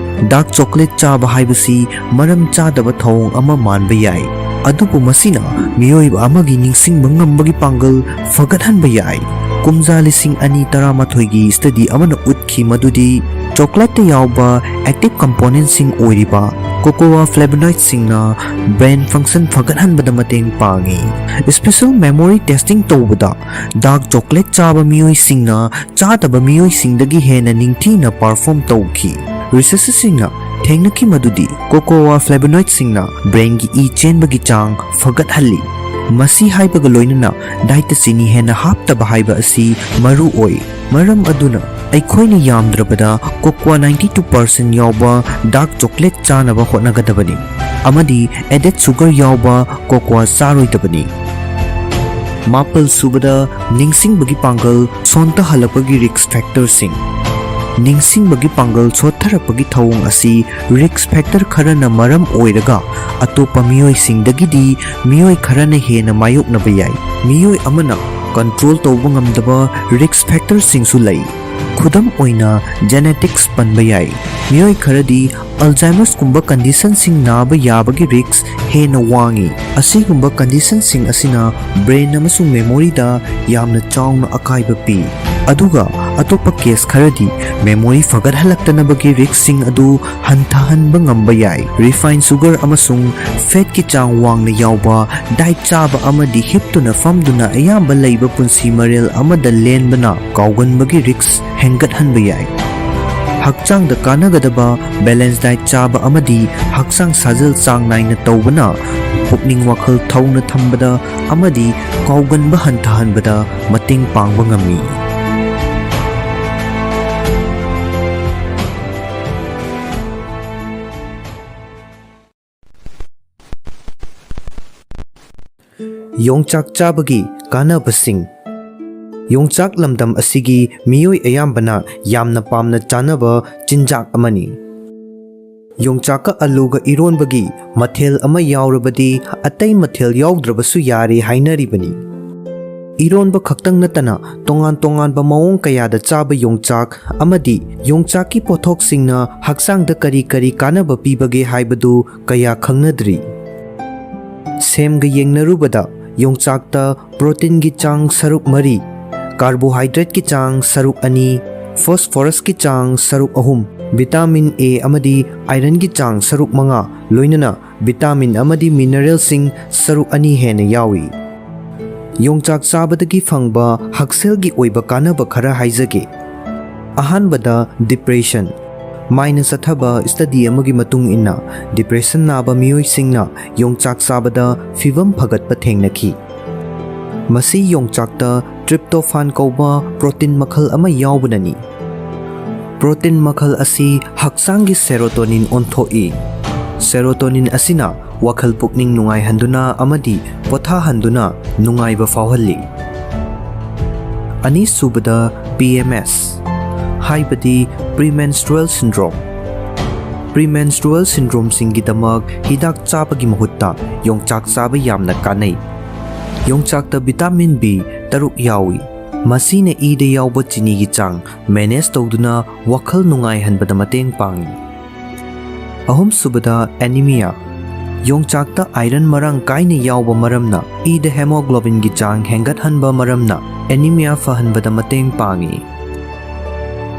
Dark chocolate ꯆꯥꯕ ꯍꯥꯏꯕꯁꯤ ꯃꯔꯝ ꯆꯥꯗꯕ ꯊꯧꯑꯣꯡ ꯑꯃ ꯃꯥꯟꯕ ꯌꯥꯏ, ꯑꯗꯨꯕꯨ ꯃꯁꯤꯅ ꯃꯤꯑꯣꯏꯕ ꯑꯃꯒꯤ ꯅꯤꯡꯁꯤꯡꯕ ꯉꯝꯕꯒꯤ ꯄꯥꯡꯒꯜ ꯐꯒꯠꯍꯟꯕ ꯌꯥꯏ꯫ ꯀꯨꯝꯖꯥ ꯂꯤꯁꯤꯡ ꯑꯅꯤ ꯇꯔꯥꯃꯥꯊꯣꯏꯒꯤ study ꯑꯃꯅ ꯎꯠꯈꯤ ꯃꯗꯨꯗꯤ chocolateꯇ ꯌꯥꯎꯕ active componentꯁꯤꯡ ꯑꯣꯏꯔꯤꯕ cocoa flavonoidꯁꯤꯡꯅ brain function ꯐꯒꯠꯍꯟꯕꯗ ꯃꯇꯦꯡ ꯄꯥꯡꯏ꯫ Special memory testing ꯇꯧꯕꯗ dark chocolate ꯆꯥꯕ ꯃꯤꯑꯣꯏꯁꯤꯡꯅ ꯆꯥꯗꯕ ꯃꯤꯑꯣꯏꯁꯤꯡꯗꯒꯤ ꯍꯦꯟꯅ ꯅꯤꯡꯊꯤꯅ perform ꯇꯧꯈꯤ꯫ Researcherꯁꯤꯡꯅ ꯊꯦꯡꯅꯈꯤ ꯃꯗꯨꯗꯤ cocoa flavonoidꯁꯤꯡꯅ brainꯒꯤ ꯏ ꯆꯦꯟꯕꯒꯤ ꯆꯥꯡ ꯐꯒꯠꯍꯜꯂꯤ꯫ ꯃꯁꯤ ꯍꯥꯏꯕꯒ ꯂꯣꯏꯅꯅ dietꯇ ꯆꯤꯅꯤ ꯍꯦꯟꯅ ꯍꯥꯞꯇꯕ ꯍꯥꯏꯕ ꯑꯁꯤ ꯃꯔꯨ ꯑꯣꯏ꯫ ꯃꯔꯝ ꯑꯗꯨꯅ ꯑꯩꯈꯣꯏꯅ ꯌꯥꯝꯗ꯭ꯔꯕꯗ cocoa ninety two percent ꯌꯥꯎꯕ dark chocolate ꯆꯥꯅꯕ ꯍꯣꯠꯅꯒꯗꯕꯅꯤ ꯑꯃꯗꯤ added sugar ꯌꯥꯎꯕ cocoa ꯆꯥꯔꯣꯏꯗꯕꯅꯤ꯫ ꯃꯥꯄꯜ ꯁꯨꯕꯗ, ꯅꯤꯡꯁꯤꯡꯕꯒꯤ ꯄꯥꯡꯒꯜ ꯁꯣꯟꯊꯍꯜꯂꯛꯄꯒꯤ risk factorꯁꯤꯡ꯫ ꯅꯤꯡꯁꯤꯡꯕꯒꯤ ꯄꯥꯡꯒꯜ ꯁꯣꯠꯊꯔꯛꯄꯒꯤ ꯊꯧꯑꯣꯡ ꯑꯁꯤ risk factor ꯈꯔꯅ ꯃꯔꯝ ꯑꯣꯏꯔꯒ ꯑꯇꯣꯞꯄ ꯃꯤꯑꯣꯏꯁꯤꯡꯗꯒꯤꯗꯤ ꯃꯤꯑꯣꯏ ꯈꯔꯅ ꯍꯦꯟꯅ ꯃꯥꯌꯣꯛꯅꯕ ꯌꯥꯏ꯫ ꯃꯤꯑꯣꯏ ꯑꯃꯅ control ꯇꯧꯕ ꯉꯝꯗꯕ risk factorꯁꯤꯡꯁꯨ ꯂꯩ꯫ ꯈꯨꯗꯝ ꯑꯣꯏꯅ, genetics ꯄꯟꯕ ꯌꯥꯏ꯫ ꯃꯤꯑꯣꯏ ꯈꯔꯗꯤ Alzheimerꯁꯀꯨꯝꯕ conditionꯁꯤꯡ ꯅꯥꯕ ꯌꯥꯕꯒꯤ risk ꯍꯦꯟꯅ ꯋꯥꯡꯏ꯫ ꯑꯁꯤꯒꯨꯝꯕ conditionꯁꯤꯡ ꯑꯁꯤꯅ brain ꯑꯃꯁꯨꯡ memoryꯗ ꯌꯥꯝꯅ ꯆꯥꯎꯅ ꯑꯀꯥꯏꯕ ꯄꯤ꯫ ꯑꯗꯨꯒ ꯑꯇꯣꯞꯄ case ꯈꯔꯗꯤ memory ꯐꯒꯠꯍꯜꯂꯛꯇꯅꯕꯒꯤ riskꯁꯤꯡ ꯑꯗꯨ ꯍꯟꯊꯍꯟꯕ ꯉꯝꯕ ꯌꯥꯏ꯫ Refined sugar ꯑꯃꯁꯨꯡ fatꯀꯤ ꯆꯥꯡ ꯋꯥꯡꯅ ꯌꯥꯎꯕ diet ꯆꯥꯕ ꯑꯃꯗꯤ ꯍꯤꯞꯇꯨꯅ ꯐꯝꯗꯨꯅ ꯑꯌꯥꯝꯕ ꯂꯩꯕ ꯄꯨꯟꯁꯤ ꯃꯔꯦꯜ ꯑꯃꯗ ꯂꯦꯟꯕꯅ ꯀꯥꯎꯒꯟꯕꯒꯤ risk ꯍꯦꯟꯒꯠꯍꯟꯕ ꯌꯥꯏ꯫ ꯍꯛꯆꯥꯡꯗ ꯀꯥꯟꯅꯒꯗꯕ balance diet ꯆꯥꯕ ꯑꯃꯗꯤ ꯍꯛꯆꯥꯡ ꯁꯥꯖꯦꯜ ꯆꯥꯡ ꯅꯥꯏꯅ ꯇꯧꯕꯅ ꯄꯨꯛꯅꯤꯡ ꯋꯥꯈꯜ ꯊꯧꯅ ꯊꯝꯕꯗ ꯑꯃꯗꯤ ꯀꯥꯎꯒꯟꯕ ꯍꯟꯊꯍꯟꯕꯗ ꯃꯇꯦꯡ ꯄꯥꯡꯕ ꯉꯝꯃꯤ꯫ ꯌꯣꯡꯆꯥꯛ ꯆꯥꯕꯒꯤ ꯀꯥꯟꯅꯕꯁꯤꯡ꯫ ꯌꯣꯡꯆꯥꯛ ꯂꯝꯗꯝ ꯑꯁꯤꯒꯤ ꯃꯤꯑꯣꯏ ꯑꯌꯥꯝꯕꯅ ꯌꯥꯝꯅ ꯄꯥꯝꯅ ꯆꯥꯅꯕ ꯆꯤꯟꯖꯥꯛ ꯑꯃꯅꯤ꯫ ꯌꯣꯡꯆꯥꯛꯀ ꯑꯂꯨꯒ ꯏꯔꯣꯟꯕꯒꯤ ꯃꯊꯦꯜ ꯑꯃ ꯌꯥꯎꯔꯕꯗꯤ ꯑꯇꯩ ꯃꯊꯦꯜ ꯌꯥꯎꯗ꯭ꯔꯕꯁꯨ ꯌꯥꯔꯦ ꯍꯥꯏꯅꯔꯤꯕꯅꯤ꯫ ꯏꯔꯣꯟꯕ ꯈꯛꯇꯪ ꯅꯠꯇꯅ ꯇꯣꯉꯥꯟ ꯇꯣꯉꯥꯟꯕ ꯃꯑꯣꯡ ꯀꯌꯥꯗ ꯆꯥꯕ ꯌꯣꯡꯆꯥꯛ ꯑꯃꯗꯤ ꯌꯣꯡꯆꯥꯛꯀꯤ ꯄꯣꯠꯊꯣꯛꯁꯤꯡꯅ ꯍꯛꯆꯥꯡꯗ ꯀꯔꯤ ꯀꯔꯤ ꯀꯥꯟꯅꯕ ꯄꯤꯕꯒꯦ ꯍꯥꯏꯕꯗꯨ ꯀꯌꯥ ꯈꯪꯅꯗ꯭ꯔꯤ꯫ ꯁꯦꯝꯒ ꯌꯦꯡꯅꯔꯨꯕꯗ ꯌꯣꯡꯆꯥꯛꯇ proteinꯒꯤ ꯆꯥꯡ ꯁꯔꯨꯛ ꯃꯔꯤ, carbohydrateꯀꯤ ꯆꯥꯡ ꯁꯔꯨꯛ ꯑꯅꯤ, phosphorusꯀꯤ ꯆꯥꯡ ꯁꯔꯨꯛ ꯑꯍꯨꯝ, vitamin A ꯑꯃꯗꯤ ironꯒꯤ ꯆꯥꯡ ꯁꯔꯨꯛ ꯃꯉꯥ, ꯂꯣꯏꯅꯅ vitamin ꯑꯃꯗꯤ mineralꯁꯤꯡ ꯁꯔꯨꯛ ꯑꯅꯤ ꯍꯦꯟꯅ ꯌꯥꯎꯏ꯫ ꯌꯣꯡꯆꯥꯛ ꯆꯥꯕꯗꯒꯤ ꯐꯪꯕ ꯍꯛꯁꯦꯜꯒꯤ ꯑꯣꯏꯕ ꯀꯥꯟꯅꯕ ꯈꯔ ꯍꯥꯏꯖꯒꯦ꯫ ꯑꯍꯥꯟꯕꯗ, depression꯫ ꯃꯥꯏꯅ ꯆꯠꯊꯕ ꯁ꯭ꯇꯗꯤ ꯑꯃꯒꯤ ꯃꯇꯨꯡ ꯏꯟꯅ, ꯗꯤꯄ꯭ꯔꯦꯁꯟ ꯅꯥꯕ ꯃꯤꯑꯣꯏꯁꯤꯡꯅ ꯌꯣꯡꯆꯥꯛ ꯆꯥꯕꯗ ꯐꯤꯚꯝ ꯐꯒꯠꯄ ꯊꯦꯡꯅꯈꯤ꯫ ꯃꯁꯤ ꯌꯣꯡꯆꯥꯛꯇ ꯇ꯭ꯔꯤꯞꯇꯣꯐꯥꯟ ꯀꯧꯕ ꯄ꯭ꯔꯣꯇꯤꯟ ꯃꯈꯜ ꯑꯃ ꯌꯥꯎꯕꯅꯅꯤ꯫ ꯄ꯭ꯔꯣꯇꯤꯟ ꯃꯈꯜ ꯑꯁꯤ ꯍꯛꯆꯥꯡꯒꯤ ꯁꯦꯔꯣꯇꯣꯅꯤꯟ ꯑꯣꯟꯊꯣꯛꯏ꯫ ꯁꯦꯔꯣꯇꯣꯅꯤꯟ ꯑꯁꯤꯅ ꯋꯥꯈꯜ ꯄꯨꯛꯅꯤꯡ ꯅꯨꯡꯉꯥꯏꯍꯟꯗꯨꯅ ꯑꯃꯗꯤ ꯄꯣꯊꯥꯍꯟꯗꯨꯅ ꯅꯨꯡꯉꯥꯏꯕ ꯐꯥꯎꯍꯜꯂꯤ꯫ ꯑꯅꯤꯁꯨꯕꯗ, ꯄꯤ ꯑꯦꯝ ꯑꯦꯁ, ꯍꯥꯏꯕꯗꯤ Premenstrual Syndrome꯫ Premenstrual Syndromeꯁꯤꯡꯒꯤꯗꯃꯛ ꯍꯤꯗꯥꯛ ꯆꯥꯕꯒꯤ ꯃꯍꯨꯠꯇ ꯌꯣꯡꯆꯥꯛ ꯆꯥꯕ ꯌꯥꯝꯅ ꯀꯥꯟꯅꯩ꯫ ꯌꯣꯡꯆꯥꯛꯇ ꯚꯤꯇꯥꯃꯤꯟ ꯕꯤ ꯇꯔꯨꯛ ꯌꯥꯎꯏ꯫ ꯃꯁꯤꯅ ꯏꯗ ꯌꯥꯎꯕ ꯆꯤꯅꯤꯒꯤ ꯆꯥꯡ ꯃꯦꯅꯦꯖ ꯇꯧꯗꯨꯅ ꯋꯥꯈꯜ ꯅꯨꯡꯉꯥꯏꯍꯟꯕꯗ ꯃꯇꯦꯡ ꯄꯥꯡꯏ꯫ ꯑꯍꯨꯝꯁꯨꯕꯗ, ꯑꯦꯅꯤꯃꯤꯌꯥ꯫ ꯌꯣꯡꯆꯥꯛꯇ ꯑꯥꯏꯔꯟ ꯃꯔꯥꯡ ꯀꯥꯏꯅ ꯌꯥꯎꯕ ꯃꯔꯝꯅ ꯏꯗ ꯍꯦꯃꯣꯒ꯭ꯂꯣꯕꯤꯟꯒꯤ ꯆꯥꯡ ꯍꯦꯟꯒꯠꯍꯟꯕ ꯃꯔꯝꯅ ꯑꯦꯅꯤꯃꯤꯌꯥ ꯐꯍꯟꯕꯗ ꯃꯇꯦꯡ ꯄꯥꯡꯏ꯫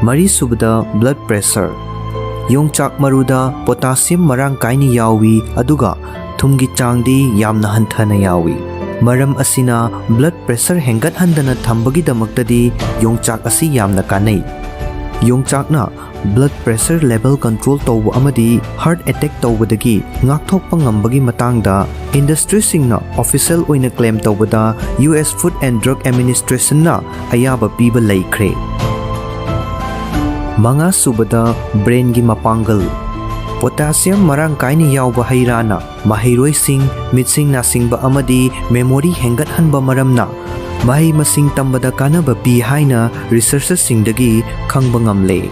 ꯃꯔꯤꯁꯨꯕꯗ, ꯕ꯭ꯂꯗ ꯄ꯭ꯔꯦꯁꯔ꯫ ꯌꯣꯡꯆꯥꯛ ꯃꯔꯨꯗ ꯄꯣꯇꯥꯁꯤꯌꯝ ꯃꯔꯥꯡ ꯀꯥꯏꯅ ꯌꯥꯎꯏ, ꯑꯗꯨꯒ ꯊꯨꯝꯒꯤ ꯆꯥꯡꯗꯤ ꯌꯥꯝꯅ ꯍꯟꯊꯅ ꯌꯥꯎꯏ꯫ ꯃꯔꯝ ꯑꯁꯤꯅ ꯕ꯭ꯂꯗ ꯄ꯭ꯔꯦꯁꯔ ꯍꯦꯟꯒꯠꯍꯟꯗꯅ ꯊꯝꯕꯒꯤꯗꯃꯛꯇꯗꯤ ꯌꯣꯡꯆꯥꯛ ꯑꯁꯤ ꯌꯥꯝꯅ ꯀꯥꯟꯅꯩ꯫ ꯌꯣꯡꯆꯥꯛꯅ ꯕ꯭ꯂꯗ ꯄ꯭ꯔꯦꯁꯔ ꯂꯦꯚꯦꯜ ꯀꯟꯇ꯭ꯔꯣꯜ ꯇꯧꯕ ꯑꯃꯗꯤ ꯍꯥꯔꯠ ꯑꯦꯇꯦꯛ ꯇꯧꯕꯗꯒꯤ ꯉꯥꯛꯊꯣꯛꯄ ꯉꯝꯕꯒꯤ ꯃꯇꯥꯡꯗ ꯏꯟꯗꯁꯇ꯭ꯔꯤꯁꯤꯡꯅ ꯑꯣꯐꯤꯁꯤꯌꯦꯜ ꯑꯣꯏꯅ ꯀ꯭ꯂꯦꯝ ꯇꯧꯕꯗ U S Food and Drug Administrationꯅ ꯑꯌꯥꯕ ꯄꯤꯕ ꯂꯩꯈ꯭ꯔꯦ꯫ ꯃꯉꯥꯁꯨꯕꯗ, ꯕ꯭ꯔꯦꯟꯒꯤ ꯃꯄꯥꯡꯒꯜ꯫ ꯄꯣꯇꯥꯁꯤꯌꯝ ꯃꯔꯥꯡ ꯀꯥꯏꯅ ꯌꯥꯎꯕ ꯍꯩ ꯔꯥꯅ ꯃꯍꯩꯔꯣꯏꯁꯤꯡ, ꯃꯤꯠꯁꯤꯡ ꯅꯥꯁꯤꯡꯕ ꯑꯃꯗꯤ ꯃꯦꯃꯣꯔꯤ ꯍꯦꯟꯒꯠꯍꯟꯕ ꯃꯔꯝꯅ ꯃꯍꯩ ꯃꯁꯤꯡ ꯇꯝꯕꯗ ꯀꯥꯟꯅꯕ ꯄꯤ ꯍꯥꯏꯅ ꯔꯤꯁꯔꯆꯔꯁꯤꯡꯗꯒꯤ ꯈꯪꯕ ꯉꯝꯂꯦ꯫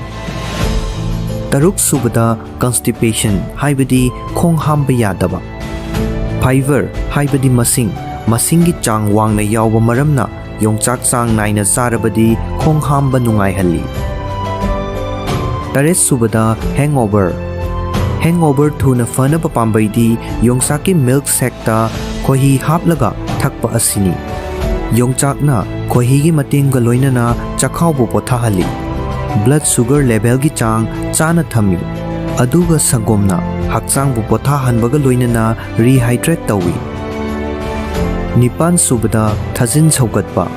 ꯇꯔꯨꯛꯁꯨꯕꯗ, ꯀꯟꯁꯇꯤꯄꯦꯁꯟ, ꯍꯥꯏꯕꯗꯤ ꯈꯣꯡ ꯍꯥꯝꯕ ꯌꯥꯗꯕ꯫ ꯐꯥꯏꯕꯔ, ꯍꯥꯏꯕꯗꯤ ꯃꯁꯤꯡ, ꯃꯁꯤꯡꯒꯤ ꯆꯥꯡ ꯋꯥꯡꯅ ꯌꯥꯎꯕ ꯃꯔꯝꯅ ꯌꯣꯡꯆꯥꯛ ꯆꯥꯡ ꯅꯥꯏꯅ ꯆꯥꯔꯕꯗꯤ ꯈꯣꯡ ꯍꯥꯝꯕ ꯅꯨꯡꯉꯥꯏꯍꯜꯂꯤ꯫ ꯇꯔꯦꯠꯁꯨꯕꯗ, ꯍꯦꯡꯑꯣꯚꯔ꯫ ꯍꯦꯡꯑꯣꯚꯔ ꯊꯨꯅ ꯐꯅꯕ ꯄꯥꯝꯕꯩꯗꯤ ꯌꯣꯡꯆꯥꯛꯀꯤ ꯃꯤꯜꯛ ꯁꯦꯛꯇ ꯈꯣꯏꯍꯤ ꯍꯥꯞꯂꯒ ꯊꯛꯄ ꯑꯁꯤꯅꯤ꯫ ꯌꯣꯡꯆꯥꯛꯅ ꯈꯣꯏꯍꯤꯒꯤ ꯃꯇꯦꯡꯒ ꯂꯣꯏꯅꯅ ꯆꯈꯥꯎꯕꯨ ꯄꯣꯊꯥꯍꯜꯂꯤ꯫ ꯕ꯭ꯂꯗ ꯁꯨꯒꯔ ꯂꯦꯚꯦꯜꯒꯤ ꯆꯥꯡ ꯆꯥꯅ ꯊꯝꯃꯤ꯫ ꯑꯗꯨꯒ ꯁꯪꯒꯣꯝꯅ ꯍꯛꯆꯥꯡꯕꯨ ꯄꯣꯊꯥꯍꯟꯕꯒ ꯂꯣꯏꯅꯅ ꯔꯤꯍꯥꯏꯗ꯭ꯔꯦꯠ ꯇꯧꯏ꯫ ꯅꯤꯄꯥꯟꯁꯨꯕꯗ, ꯊꯥꯖꯤꯟ ꯁꯧꯒꯠꯄ꯫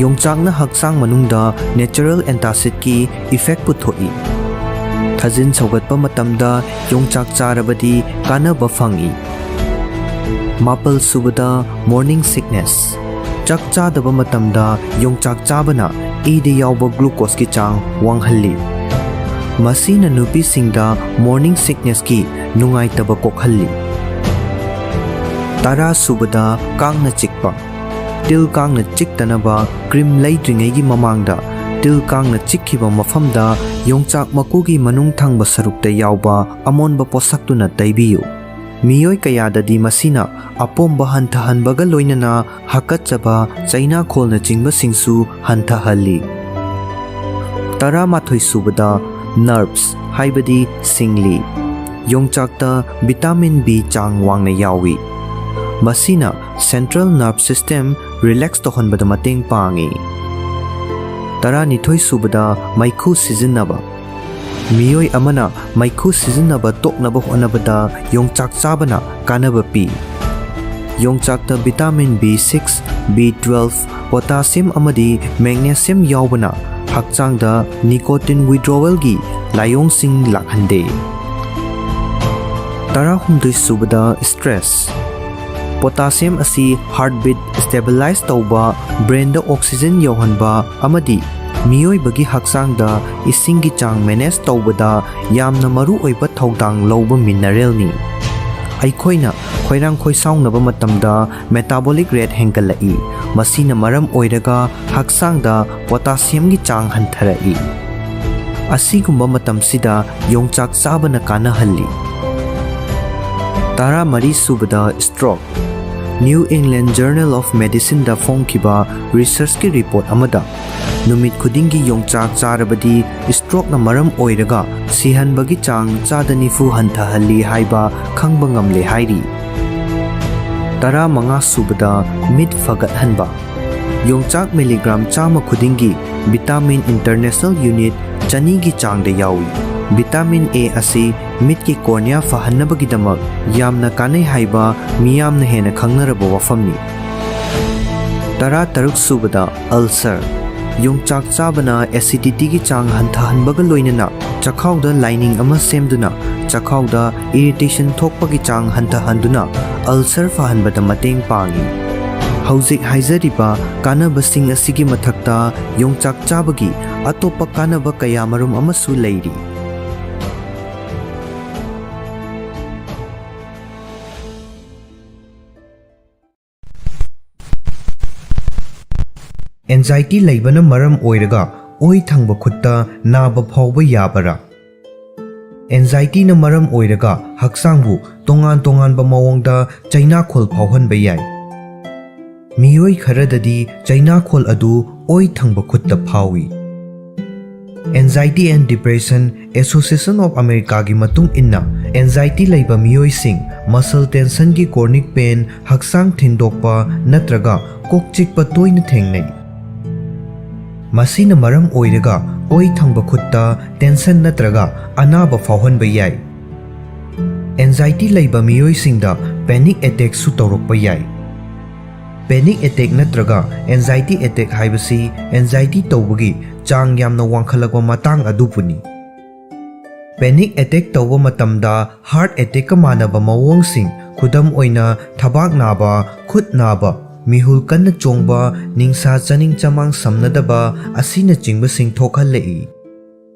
ꯌꯣꯡꯆꯥꯛꯅ ꯍꯛꯆꯥꯡ ꯃꯅꯨꯡꯗ ꯅꯦꯆꯔꯦꯜ ꯑꯦꯟꯇꯥꯁꯤꯠꯀꯤ ꯏꯐꯦꯛ ꯄꯨꯊꯣꯛꯏ꯫ ꯊꯥꯖꯤꯟ ꯁꯧꯒꯠꯄ ꯃꯇꯝꯗ ꯌꯣꯡꯆꯥꯛ ꯆꯥꯔꯕꯗꯤ ꯀꯥꯟꯅꯕ ꯐꯪꯏ꯫ ꯃꯥꯄꯜ ꯁꯨꯕꯗ, morning sickness꯫ ꯆꯥꯛ ꯆꯥꯗꯕ ꯃꯇꯝꯗ ꯌꯣꯡꯆꯥꯛ ꯆꯥꯕꯅ ꯏꯗ ꯌꯥꯎꯕ glucoseꯀꯤ ꯆꯥꯡ ꯋꯥꯡꯍꯜꯂꯤ꯫ ꯃꯁꯤꯅ ꯅꯨꯄꯤꯁꯤꯡꯗ morning sicknessꯀꯤ ꯅꯨꯡꯉꯥꯏꯇꯕ ꯀꯣꯛꯍꯜꯂꯤ꯫ ꯇꯔꯥ ꯁꯨꯕꯗ, ꯀꯥꯡꯅ ꯆꯤꯛꯄ꯫ ꯇꯤꯜ ꯀꯥꯡꯅ ꯆꯤꯛꯇꯅꯕ cream ꯂꯩꯗ꯭ꯔꯤꯉꯩꯒꯤ ꯃꯃꯥꯡꯗ ꯇꯤꯜ ꯀꯥꯡꯅ ꯆꯤꯛꯈꯤꯕ ꯃꯐꯝꯗ ꯌꯣꯡꯆꯥꯛ ꯃꯀꯨꯒꯤ ꯃꯅꯨꯡ ꯊꯪꯕ ꯁꯔꯨꯛꯇ ꯌꯥꯎꯕ ꯑꯃꯣꯟꯕ ꯄꯣꯠꯁꯛꯇꯨꯅ ꯇꯩꯕꯤꯌꯨ꯫ ꯃꯤꯑꯣꯏ ꯀꯌꯥꯗꯗꯤ ꯃꯁꯤꯅ ꯑꯄꯣꯝꯕ ꯍꯟꯊꯍꯟꯕꯒ ꯂꯣꯏꯅꯅ ꯍꯥꯀꯠꯆꯕ, ꯆꯩꯅꯥꯈꯣꯜꯅꯆꯤꯡꯕꯁꯤꯡꯁꯨ ꯍꯟꯊꯍꯜꯂꯤ꯫ ꯇꯔꯥꯃꯥꯊꯣꯏ ꯁꯨꯕꯗ, nerves ꯍꯥꯏꯕꯗꯤ ꯁꯤꯡꯂꯤ꯫ ꯌꯣꯡꯆꯥꯛꯇ vitamin B ꯆꯥꯡ ꯋꯥꯡꯅ ꯌꯥꯎꯏ꯫ ꯃꯁꯤꯅ central nerve system relax ꯇꯧꯍꯟꯕꯗ ꯃꯇꯦꯡ ꯄꯥꯡꯏ꯫ ꯇꯔꯥꯅꯤꯊꯣꯏ ꯁꯨꯕꯗ, ꯃꯩꯈꯨ ꯁꯤꯖꯤꯟꯅꯕ꯫ ꯃꯤꯑꯣꯏ ꯑꯃꯅ ꯃꯩꯈꯨ ꯁꯤꯖꯤꯟꯅꯕ ꯇꯣꯛꯅꯕ ꯍꯣꯠꯅꯕꯗ ꯌꯣꯡꯆꯥꯛ ꯆꯥꯕꯅ ꯀꯥꯟꯅꯕ ꯄꯤ꯫ ꯌꯣꯡꯆꯥꯛꯇ vitamin B six, B twelve, potassium ꯑꯃꯗꯤ magnesium ꯌꯥꯎꯕꯅ ꯍꯛꯆꯥꯡꯗ nicotine withdrawalꯒꯤ ꯂꯥꯏꯑꯣꯡꯁꯤꯡ ꯂꯥꯛꯍꯟꯗꯦ꯫ ꯇꯔꯥꯍꯨꯝꯗꯣꯏ ꯁꯨꯕꯗ, stress꯫ Potassium ꯑꯁꯤ heartbeat stabilize ꯇꯧꯕ, brainꯗ oxygen ꯌꯧꯍꯟꯕ ꯑꯃꯗꯤ ꯃꯤꯑꯣꯏꯕꯒꯤ ꯍꯛꯆꯥꯡꯗ ꯏꯁꯤꯡꯒꯤ ꯆꯥꯡ manage ꯇꯧꯕꯗ ꯌꯥꯝꯅ ꯃꯔꯨꯑꯣꯏꯕ ꯊꯧꯗꯥꯡ ꯂꯧꯕ mineralꯅꯤ꯫ ꯑꯩꯈꯣꯏꯅ ꯈꯣꯏꯔꯥꯡ ꯈꯣꯏꯁꯥꯎꯅꯕ ꯃꯇꯝꯗ metabolic rate ꯍꯦꯟꯒꯠꯂꯛꯏ꯫ ꯃꯁꯤꯅ ꯃꯔꯝ ꯑꯣꯏꯔꯒ ꯍꯛꯆꯥꯡꯗ potassiumꯒꯤ ꯆꯥꯡ ꯍꯟꯊꯔꯛꯏ꯫ ꯑꯁꯤꯒꯨꯝꯕ ꯃꯇꯝꯁꯤꯗ ꯌꯣꯡꯆꯥꯛ ꯆꯥꯕꯅ ꯀꯥꯟꯅꯍꯜꯂꯤ꯫ ꯇꯔꯥꯃꯔꯤ ꯁꯨꯕꯗ, stroke꯫ New England Journal of Medicineꯗ ꯐꯣꯡꯈꯤꯕ researchꯀꯤ report ꯑꯃꯗ ꯅꯨꯃꯤꯠ ꯈꯨꯗꯤꯡꯒꯤ ꯌꯣꯡꯆꯥꯛ ꯆꯥꯔꯕꯗꯤ strokeꯅ ꯃꯔꯝ ꯑꯣꯏꯔꯒ ꯁꯤꯍꯟꯕꯒꯤ ꯆꯥꯡ ꯆꯥꯗ ꯅꯤꯐꯨ ꯍꯟꯊꯍꯜꯂꯤ ꯍꯥꯏꯕ ꯈꯪꯕ ꯉꯝꯂꯦ ꯍꯥꯏꯔꯤ꯫ ꯇꯔꯥꯃꯉꯥ ꯁꯨꯕꯗ, ꯃꯤꯠ ꯐꯒꯠꯍꯟꯕ꯫ ꯌꯣꯡꯆꯥꯛ milligram ꯆꯥꯝꯃ ꯈꯨꯗꯤꯡꯒꯤ vitamin international unit ꯆꯅꯤꯒꯤ ꯆꯥꯡꯗ ꯌꯥꯎꯏ꯫ Vitamin A ꯑꯁꯤ ꯃꯤꯠꯀꯤ cornea ꯐꯍꯟꯅꯕꯒꯤꯗꯃꯛ ꯌꯥꯝꯅ ꯀꯥꯟꯅꯩ ꯍꯥꯏꯕ ꯃꯤꯌꯥꯝꯅ ꯍꯦꯟꯅ ꯈꯪꯅꯔꯕ ꯋꯥꯐꯝꯅꯤ꯫ ꯇꯔꯥꯇꯔꯨꯛ ꯁꯨꯕꯗ, ulcer꯫ ꯌꯣꯡꯆꯥꯛ ꯆꯥꯕꯅ acidityꯒꯤ ꯆꯥꯡ ꯍꯟꯊꯍꯟꯕꯒ ꯂꯣꯏꯅꯅ ꯆꯈꯥꯎꯗ lining ꯑꯃ ꯁꯦꯝꯗꯨꯅ ꯆꯈꯥꯎꯗ irritation ꯊꯣꯛꯄꯒꯤ ꯆꯥꯡ ꯍꯟꯊꯍꯟꯗꯨꯅ ulcer ꯐꯍꯟꯕꯗ ꯃꯇꯦꯡ ꯄꯥꯡꯏ꯫ ꯍꯧꯖꯤꯛ ꯍꯥꯏꯖꯔꯤꯕ ꯀꯥꯟꯅꯕꯁꯤꯡ ꯑꯁꯤꯒꯤ ꯃꯊꯛꯇ ꯌꯣꯡꯆꯥꯛ ꯆꯥꯕꯒꯤ ꯑꯇꯣꯞꯄ ꯀꯥꯟꯅꯕ ꯀꯌꯥꯃꯔꯨꯝ ꯑꯃꯁꯨ ꯂꯩꯔꯤ꯫ Anxiety ꯂꯩꯕꯅ ꯃꯔꯝ ꯑꯣꯏꯔꯒ ꯑꯣꯏ ꯊꯪꯕ ꯈꯨꯠꯇ ꯅꯥꯕ ꯐꯥꯎꯕ ꯌꯥꯕꯔꯥ? Anxietyꯅ ꯃꯔꯝ ꯑꯣꯏꯔꯒ ꯍꯛꯆꯥꯡꯕꯨ ꯇꯣꯉꯥꯟ ꯇꯣꯉꯥꯟꯕ ꯃꯑꯣꯡꯗ ꯆꯩꯅꯥꯈꯣꯜ ꯐꯥꯎꯍꯟꯕ ꯌꯥꯏ꯫ ꯃꯤꯑꯣꯏ ꯈꯔꯗꯗꯤ ꯆꯩꯅꯥꯈꯣꯜ ꯑꯗꯨ ꯑꯣꯏ ꯊꯪꯕ ꯈꯨꯠꯇ ꯐꯥꯎꯏ꯫ Anxiety and Depression Association of Americaꯒꯤ ꯃꯇꯨꯡ ꯏꯟꯅ, anxiety ꯂꯩꯕ ꯃꯤꯑꯣꯏꯁꯤꯡ muscle tensionꯒꯤ chronic pain, ꯍꯛꯆꯥꯡ ꯊꯤꯟꯗꯣꯛꯄ ꯅꯠꯇ꯭ꯔꯒ ꯀꯣꯛ ꯆꯤꯛꯄ ꯇꯣꯏꯅ ꯊꯦꯡꯅꯩ꯫ ꯃꯁꯤꯅ ꯃꯔꯝ ꯑꯣꯏꯔꯒ ꯑꯣꯏ ꯊꯪꯕ ꯈꯨꯠꯇ tension ꯅꯠꯇ꯭ꯔꯒ ꯑꯅꯥꯕ ꯐꯥꯎꯍꯟꯕ ꯌꯥꯏ꯫ Anxiety ꯂꯩꯕ ꯃꯤꯑꯣꯏꯁꯤꯡꯗ panic attackꯁꯨ ꯇꯧꯔꯛꯄ ꯌꯥꯏ꯫ Panic attack ꯅꯠꯇ꯭ꯔꯒ anxiety attack ꯍꯥꯏꯕꯁꯤ anxiety ꯇꯧꯕꯒꯤ ꯆꯥꯡ ꯌꯥꯝꯅ ꯋꯥꯡꯈꯠꯂꯛꯄ ꯃꯇꯥꯡ ꯑꯗꯨꯕꯨꯅꯤ꯫ Panic attack ꯇꯧꯕ ꯃꯇꯝꯗ heart attackꯀ ꯃꯥꯟꯅꯕ ꯃꯑꯣꯡꯁꯤꯡ, ꯈꯨꯗꯝ ꯑꯣꯏꯅ ꯊꯕꯥꯛ ꯅꯥꯕ, ꯈꯨꯠ ꯅꯥꯕ, ꯃꯤꯍꯨꯜ ꯀꯟꯅ ꯆꯣꯡꯕ, ꯅꯤꯡꯁꯥ ꯆꯥꯅꯤꯡ ꯆꯃꯥꯡ ꯁꯝꯅꯗꯕ ꯑꯁꯤꯅꯆꯤꯡꯕꯁꯤꯡ ꯊꯣꯛꯍꯜꯂꯛꯏ꯫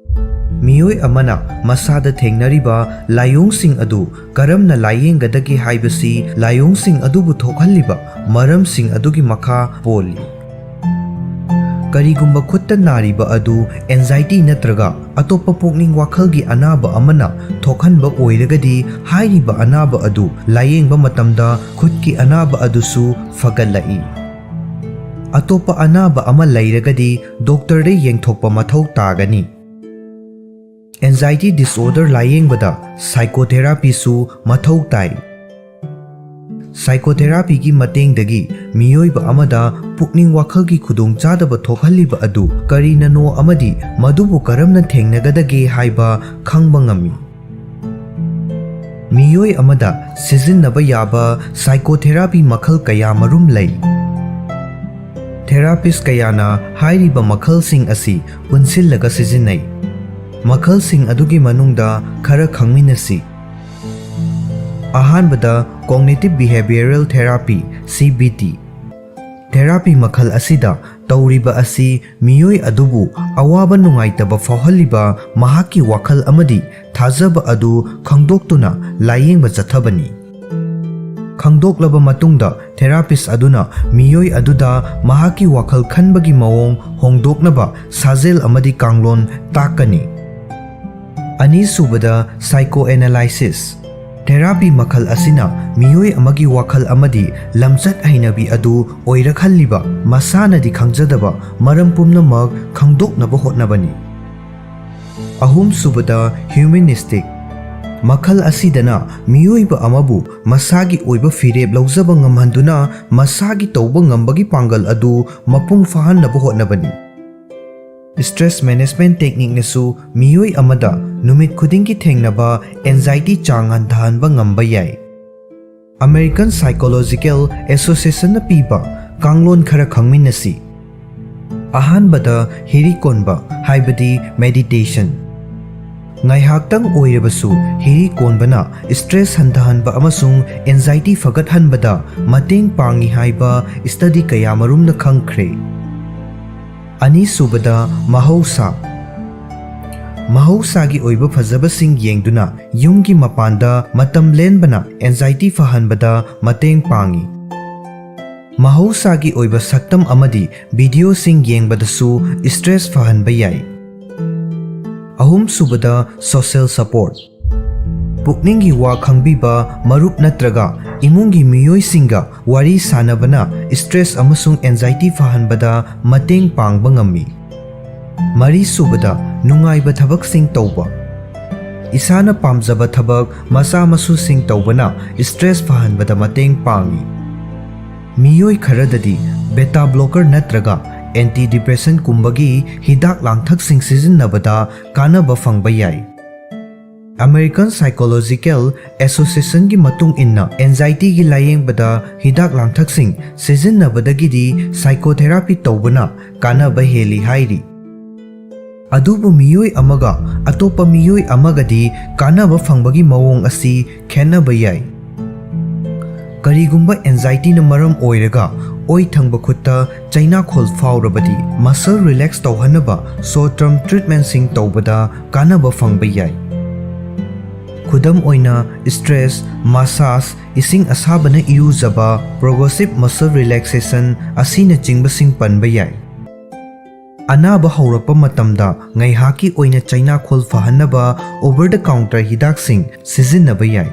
ꯃꯤꯑꯣꯏ ꯑꯃꯅ ꯃꯁꯥꯗ ꯊꯦꯡꯅꯔꯤꯕ ꯂꯥꯏꯑꯣꯡꯁꯤꯡ ꯑꯗꯨ ꯀꯔꯝꯅ ꯂꯥꯏꯌꯦꯡꯒꯗꯒꯦ ꯍꯥꯏꯕꯁꯤ ꯂꯥꯏꯑꯣꯡꯁꯤꯡ ꯑꯗꯨꯕꯨ ꯊꯣꯛꯍꯜꯂꯤꯕ ꯃꯔꯝꯁꯤꯡ ꯑꯗꯨꯒꯤ ꯃꯈꯥ ꯄꯣꯜꯂꯤ꯫ ꯀꯔꯤꯒꯨꯝꯕ ꯈꯨꯠꯇ ꯅꯥꯔꯤꯕ ꯑꯗꯨ anxiety ꯅꯠꯇ꯭ꯔꯒ ꯑꯇꯣꯞꯄ ꯄꯨꯛꯅꯤꯡ ꯋꯥꯈꯜꯒꯤ ꯑꯅꯥꯕ ꯑꯃꯅ ꯊꯣꯛꯍꯟꯕ ꯑꯣꯏꯔꯒꯗꯤ, ꯍꯥꯏꯔꯤꯕ ꯑꯅꯥꯕ ꯑꯗꯨ ꯂꯥꯏꯌꯦꯡꯕ ꯃꯇꯝꯗ ꯈꯨꯠꯀꯤ ꯑꯅꯥꯕ ꯑꯗꯨꯁꯨ ꯐꯒꯠꯂꯛꯏ꯫ ꯑꯇꯣꯞꯄ ꯑꯅꯥꯕ ꯑꯃ ꯂꯩꯔꯒꯗꯤ ꯗꯣꯛꯇꯔꯗ ꯌꯦꯡꯊꯣꯛꯄ ꯃꯊꯧ ꯇꯥꯒꯅꯤ꯫ Anxiety disorder ꯂꯥꯏꯌꯦꯡꯕꯗ psychotherapyꯁꯨ ꯃꯊꯧ ꯇꯥꯏ꯫ Psychotherapyꯒꯤ ꯃꯇꯦꯡꯗꯒꯤ ꯃꯤꯑꯣꯏꯕ ꯑꯃꯗ ꯄꯨꯛꯅꯤꯡ ꯋꯥꯈꯜꯒꯤ ꯈꯨꯗꯣꯡꯆꯥꯗꯕ ꯊꯣꯛꯍꯜꯂꯤꯕ ꯑꯗꯨ ꯀꯔꯤꯅꯅꯣ ꯑꯃꯗꯤ ꯃꯗꯨꯕꯨ ꯀꯔꯝꯅ ꯊꯦꯡꯅꯒꯗꯒꯦ ꯍꯥꯏꯕ ꯈꯪꯕ ꯉꯝꯃꯤ꯫ ꯃꯤꯑꯣꯏ ꯑꯃꯗ ꯁꯤꯖꯤꯟꯅꯕ ꯌꯥꯕ psychotherapy ꯃꯈꯜ ꯀꯌꯥꯃꯔꯨꯝ ꯂꯩ꯫ Therapist ꯀꯌꯥꯅ ꯍꯥꯏꯔꯤꯕ ꯃꯈꯜꯁꯤꯡ ꯑꯁꯤ ꯄꯨꯟꯁꯤꯜꯂꯒ ꯁꯤꯖꯤꯟꯅꯩ꯫ ꯃꯈꯜꯁꯤꯡ ꯑꯗꯨꯒꯤ ꯃꯅꯨꯡꯗ ꯈꯔ ꯈꯪꯃꯤꯟꯅꯁꯤ꯫ ꯑꯍꯥꯟꯕꯗ, Cognitive Behavioral Therapy, C B T꯫ Therapy ꯃꯈꯜ ꯑꯁꯤꯗ ꯇꯧꯔꯤꯕ ꯑꯁꯤ ꯃꯤꯑꯣꯏ ꯑꯗꯨꯕꯨ ꯑꯋꯥꯕ ꯅꯨꯡꯉꯥꯏꯇꯕ ꯐꯥꯎꯍꯜꯂꯤꯕ ꯃꯍꯥꯛꯀꯤ ꯋꯥꯈꯜ ꯑꯃꯗꯤ ꯊꯥꯖꯕ ꯑꯗꯨ ꯈꯪꯗꯣꯛꯇꯨꯅ ꯂꯥꯌꯦꯡꯕ ꯆꯠꯊꯕꯅꯤ꯫ ꯈꯪꯗꯣꯛꯂꯕ ꯃꯇꯨꯡꯗ, therapist ꯑꯗꯨꯅ ꯃꯤꯑꯣꯏ ꯑꯗꯨꯗ ꯃꯍꯥꯛꯀꯤ ꯋꯥꯈꯜ ꯈꯟꯕꯒꯤ ꯃꯑꯣꯡ ꯍꯣꯡꯗꯣꯛꯅꯕ ꯁꯥꯖꯦꯜ ꯑꯃꯗꯤ ꯀꯥꯡꯂꯣꯟ ꯇꯥꯛꯀꯅꯤ꯫ ꯑꯅꯤꯁꯨꯕꯗ, Psychoanalysis꯫ Therapy ꯃꯈꯜ ꯑꯁꯤꯅ ꯃꯤꯑꯣꯏ ꯑꯃꯒꯤ ꯋꯥꯈꯜ ꯑꯃꯗꯤ ꯂꯝꯆꯠ ꯍꯩꯅꯕꯤ ꯑꯗꯨ ꯑꯣꯏꯔꯛꯍꯜꯂꯤꯕ ꯃꯁꯥꯅꯗꯤ ꯈꯪꯖꯗꯕ ꯃꯔꯝ ꯄꯨꯝꯅꯃꯛ ꯈꯪꯗꯣꯛꯅꯕ ꯍꯣꯠꯅꯕꯅꯤ꯫ ꯑꯍꯨꯝꯁꯨꯕꯗ, Humanistic꯫ ꯃꯈꯜ ꯑꯁꯤꯗꯅ ꯃꯤꯑꯣꯏꯕ ꯑꯃꯕꯨ ꯃꯁꯥꯒꯤ ꯑꯣꯏꯕ ꯐꯤꯔꯦꯞ ꯂꯧꯖꯕ ꯉꯝꯍꯟꯗꯨꯅ ꯃꯁꯥꯒꯤ ꯇꯧꯕ ꯉꯝꯕꯒꯤ ꯄꯥꯡꯒꯜ ꯑꯗꯨ ꯃꯄꯨꯡ ꯐꯥꯍꯟꯅꯕ ꯍꯣꯠꯅꯕꯅꯤ꯫ Stress Management Technique ꯅꯁꯨ ꯃꯤꯑꯣꯏ ꯑꯃꯗ ꯅꯨꯃꯤꯠ ꯈꯨꯗꯤꯡꯒꯤ ꯊꯦꯡꯅꯕ anxiety ꯆꯥꯡ ꯍꯟꯊꯍꯟꯕ ꯉꯝꯕ ꯌꯥꯏ꯫ American Psychological Association ꯅ ꯄꯤꯕ ꯀꯥꯡꯂꯣꯟ ꯈꯔ ꯈꯪꯃꯤꯟꯅꯁꯤ꯫ ꯑꯍꯥꯟꯕꯗ, ꯍꯤꯔꯤ ꯀꯣꯟꯕ, ꯍꯥꯏꯕꯗꯤ meditation꯫ ꯉꯥꯏꯍꯥꯛꯇꯪ ꯑꯣꯏꯔꯕꯁꯨ ꯍꯤꯔꯤ ꯀꯣꯟꯕꯅ stress ꯍꯟꯊꯍꯟꯕ ꯑꯃꯁꯨꯡ anxiety ꯐꯒꯠꯍꯟꯕꯗ ꯃꯇꯦꯡ ꯄꯥꯡꯏ ꯍꯥꯏꯕ study ꯀꯌꯥꯃꯔꯨꯝꯅ ꯈꯪꯈ꯭ꯔꯦ꯫ ꯑꯅꯤꯁꯨꯕꯗ, ꯃꯍꯧꯁꯥ꯫ ꯃꯍꯧꯁꯥꯒꯤ ꯑꯣꯏꯕ ꯐꯖꯕꯁꯤꯡ ꯌꯦꯡꯗꯨꯅ ꯌꯨꯝꯒꯤ ꯃꯄꯥꯟꯗ ꯃꯇꯝ ꯂꯦꯟꯕꯅ anxiety ꯐꯍꯟꯕꯗ ꯃꯇꯦꯡ ꯄꯥꯡꯏ꯫ ꯃꯍꯧꯁꯥꯒꯤ ꯑꯣꯏꯕ ꯁꯛꯇꯝ ꯑꯃꯗꯤ videoꯁꯤꯡ ꯌꯦꯡꯕꯗꯁꯨ stress ꯐꯍꯟꯕ ꯌꯥꯏ꯫ ꯑꯍꯨꯝꯁꯨꯕꯗ, social support꯫ ꯄꯨꯛꯅꯤꯡꯒꯤ ꯋꯥ ꯈꯪꯕꯤꯕ ꯃꯔꯨꯞ ꯅꯠꯇ꯭ꯔꯒ ꯏꯃꯨꯡꯒꯤ ꯃꯤꯑꯣꯏꯁꯤꯡꯒ ꯋꯥꯔꯤ ꯁꯥꯅꯕꯅ stress ꯑꯃꯁꯨꯡ anxiety ꯐꯍꯟꯕꯗ ꯃꯇꯦꯡ ꯄꯥꯡꯕ ꯉꯝꯃꯤ꯫ ꯃꯔꯤꯁꯨꯕꯗ, ꯅꯨꯡꯉꯥꯏꯕ ꯊꯕꯛꯁꯤꯡ ꯇꯧꯕ꯫ ꯏꯁꯥꯅ ꯄꯥꯝꯖꯕ ꯊꯕꯛ ꯃꯆꯥ ꯃꯁꯨꯁꯤꯡ ꯇꯧꯕꯅ stress ꯐꯍꯟꯕꯗ ꯃꯇꯦꯡ ꯄꯥꯡꯏ꯫ ꯃꯤꯑꯣꯏ ꯈꯔꯗꯗꯤ beta blocker ꯅꯠꯇ꯭ꯔꯒ antidepressant ꯀꯨꯝꯕꯒꯤ ꯍꯤꯗꯥꯛ ꯂꯥꯡꯊꯛꯁꯤꯡ ꯁꯤꯖꯤꯟꯅꯕꯗ ꯀꯥꯟꯅꯕ ꯐꯪꯕ ꯌꯥꯏ꯫ American Psychological Associationꯒꯤ ꯃꯇꯨꯡ ꯏꯟꯅ, anxietyꯒꯤ ꯂꯥꯌꯦꯡꯕꯗ ꯍꯤꯗꯥꯛ ꯂꯥꯡꯊꯛꯁꯤꯡ ꯁꯤꯖꯤꯟꯅꯕꯗꯒꯤꯗꯤ psychotherapy ꯇꯧꯕꯅ ꯀꯥꯟꯅꯕ ꯍꯦꯜꯂꯤ ꯍꯥꯏꯔꯤ꯫ ꯑꯗꯨꯕꯨ ꯃꯤꯑꯣꯏ ꯑꯃꯒ ꯑꯇꯣꯞꯄ ꯃꯤꯑꯣꯏ ꯑꯃꯒꯗꯤ ꯀꯥꯟꯅꯕ ꯐꯪꯕꯒꯤ ꯃꯑꯣꯡ ꯑꯁꯤ ꯈꯦꯠꯅꯕ ꯌꯥꯏ꯫ ꯀꯔꯤꯒꯨꯝꯕ anxietyꯅ ꯃꯔꯝ ꯑꯣꯏꯔꯒ ꯑꯣꯏ ꯊꯪꯕ ꯈꯨꯠꯇ ꯆꯩꯅꯥꯈꯣꯜ ꯐꯥꯎꯔꯕꯗꯤ, muscle relax ꯇꯧꯍꯟꯅꯕ short term treatmentꯁꯤꯡ ꯇꯧꯕꯗ ꯀꯥꯟꯅꯕ ꯐꯪꯕ ꯌꯥꯏ꯫ ꯈꯨꯗꯝ ꯑꯣꯏꯅ, stress, massage, ꯏꯁꯤꯡ ꯑꯁꯥꯕꯅ ꯏꯔꯨꯖꯕ, progressive muscle relaxation ꯑꯁꯤꯅꯆꯤꯡꯕꯁꯤꯡ ꯄꯟꯕ ꯌꯥꯏ꯫ ꯑꯅꯥꯕ ꯍꯧꯔꯛꯄ ꯃꯇꯝꯗ ꯉꯥꯏꯍꯥꯛꯀꯤ ꯑꯣꯏꯅ ꯆꯩꯅꯥꯈꯣꯜ ꯐꯍꯟꯅꯕ over the counter ꯍꯤꯗꯥꯛꯁꯤꯡ ꯁꯤꯖꯤꯟꯅꯕ ꯌꯥꯏ꯫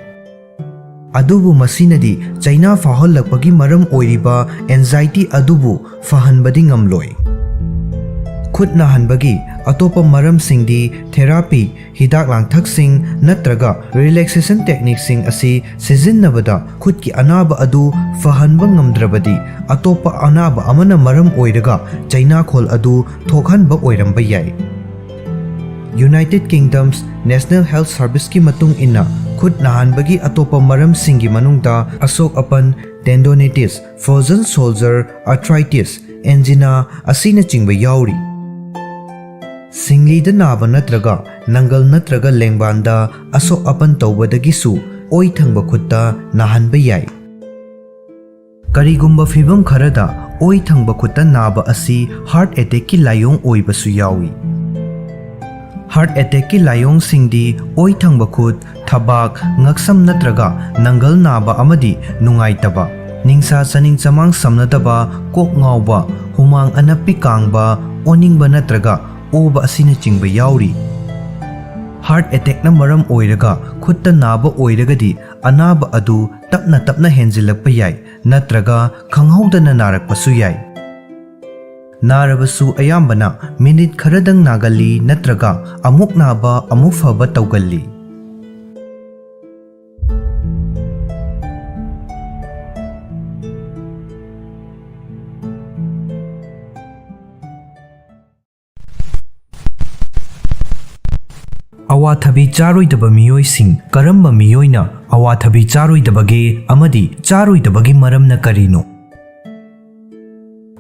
ꯑꯗꯨꯕꯨ ꯃꯁꯤꯅꯗꯤ ꯆꯩꯅꯥ ꯐꯥꯎꯍꯜꯂꯛꯄꯒꯤ ꯃꯔꯝ ꯑꯣꯏꯔꯤꯕ anxiety ꯑꯗꯨꯕꯨ ꯐꯍꯟꯕꯗꯤ ꯉꯝꯂꯣꯏ꯫ ꯈꯨꯠ ꯅꯥꯍꯟꯕꯒꯤ ꯑꯇꯣꯞꯄ ꯃꯔꯝꯁꯤꯡꯗꯤ therapy, ꯍꯤꯗꯥꯛ ꯂꯥꯡꯊꯛꯁꯤꯡ ꯅꯠꯇ꯭ꯔꯒ relaxation techniqueꯁꯤꯡ ꯑꯁꯤ ꯁꯤꯖꯤꯟꯅꯕꯗ ꯈꯨꯠꯀꯤ ꯑꯅꯥꯕ ꯑꯗꯨ ꯐꯍꯟꯕ ꯉꯝꯗ꯭ꯔꯕꯗꯤ, ꯑꯇꯣꯞꯄ ꯑꯅꯥꯕ ꯑꯃꯅ ꯃꯔꯝ ꯑꯣꯏꯔꯒ ꯆꯩꯅꯥꯈꯣꯜ ꯑꯗꯨ ꯊꯣꯛꯍꯟꯕ ꯑꯣꯏꯔꯝꯕ ꯌꯥꯏ꯫ United Kingdom's National Health Serviceꯀꯤ ꯃꯇꯨꯡ ꯏꯟꯅ, ꯈꯨꯠ ꯅꯥꯍꯟꯕꯒꯤ ꯑꯇꯣꯞꯄ ꯃꯔꯝꯁꯤꯡꯒꯤ ꯃꯅꯨꯡꯗ ꯑꯁꯣꯛ ꯑꯄꯟ, tendonitis, frozen shoulder, arthritis, angina ꯑꯁꯤꯅꯆꯤꯡꯕ ꯌꯥꯎꯔꯤ꯫ ꯁꯤꯡꯂꯤꯗ ꯅꯥꯕ ꯅꯠꯇ꯭ꯔꯒ ꯅꯪꯒꯜ ꯅꯠꯇ꯭ꯔꯒ ꯂꯦꯡꯕꯥꯟꯗ ꯑꯁꯣꯛ ꯑꯄꯟ ꯇꯧꯕꯗꯒꯤꯁꯨ ꯑꯣꯏ ꯊꯪꯕ ꯈꯨꯠꯇ ꯅꯥꯍꯟꯕ ꯌꯥꯏ꯫ ꯀꯔꯤꯒꯨꯝꯕ ꯐꯤꯚꯝ ꯈꯔꯗ ꯑꯣꯏ ꯊꯪꯕ ꯈꯨꯠꯇ ꯅꯥꯕ ꯑꯁꯤ heart attackꯀꯤ ꯂꯥꯏꯑꯣꯡ ꯑꯣꯏꯕꯁꯨ ꯌꯥꯎꯏ꯫ Heart attackꯀꯤ ꯂꯥꯏꯑꯣꯡꯁꯤꯡꯗꯤ ꯑꯣꯏ ꯊꯪꯕ ꯈꯨꯠ, ꯊꯕꯥꯛ, ꯉꯛꯁꯝ ꯅꯠꯇ꯭ꯔꯒ ꯅꯪꯒꯜ ꯅꯥꯕ ꯑꯃꯗꯤ ꯅꯨꯡꯉꯥꯏꯇꯕ, ꯅꯤꯡꯁꯥ ꯆꯥꯅꯤꯡ ꯆꯃꯥꯡ ꯁꯝꯅꯗꯕ, ꯀꯣꯛ ꯉꯥꯎꯕ, ꯍꯨꯃꯥꯡ ꯑꯅꯞꯄꯤ ꯀꯥꯡꯕ, ꯑꯣꯅꯤꯡꯕ ꯅꯠꯇ꯭ꯔꯒ ꯑꯣꯕ ꯑꯁꯤꯅꯆꯤꯡꯕ ꯌꯥꯎꯔꯤ꯫ Heart attackꯅ ꯃꯔꯝ ꯑꯣꯏꯔꯒ ꯈꯨꯠꯇ ꯅꯥꯕ ꯑꯣꯏꯔꯒꯗꯤ, ꯑꯅꯥꯕ ꯑꯗꯨ ꯇꯞꯅ ꯇꯞꯅ ꯍꯦꯟꯖꯤꯜꯂꯛꯄ ꯌꯥꯏ ꯅꯠꯇ꯭ꯔꯒ ꯈꯪꯍꯧꯗꯅ ꯅꯥꯔꯛꯄꯁꯨ ꯌꯥꯏ꯫ ꯅꯥꯔꯕꯁꯨ ꯑꯌꯥꯝꯕꯅ ꯃꯤꯅꯤꯠ ꯈꯔꯗꯪ ꯅꯥꯒꯜꯂꯤ ꯅꯠꯇ꯭ꯔꯒ ꯑꯃꯨꯛ ꯅꯥꯕ ꯑꯃꯨꯛ ꯐꯕ ꯇꯧꯒꯜꯂꯤ꯫ ꯑꯋꯥꯊꯕꯤ ꯆꯥꯔꯣꯏꯗꯕ ꯃꯤꯑꯣꯏꯁꯤꯡ ꯀꯔꯝꯕ ꯃꯤꯑꯣꯏꯅ ꯑꯋꯥꯊꯕꯤ ꯆꯥꯔꯣꯏꯗꯕꯒꯦ ꯑꯃꯗꯤ ꯆꯥꯔꯣꯏꯗꯕꯒꯤ ꯃꯔꯝꯅ ꯀꯔꯤꯅꯣ?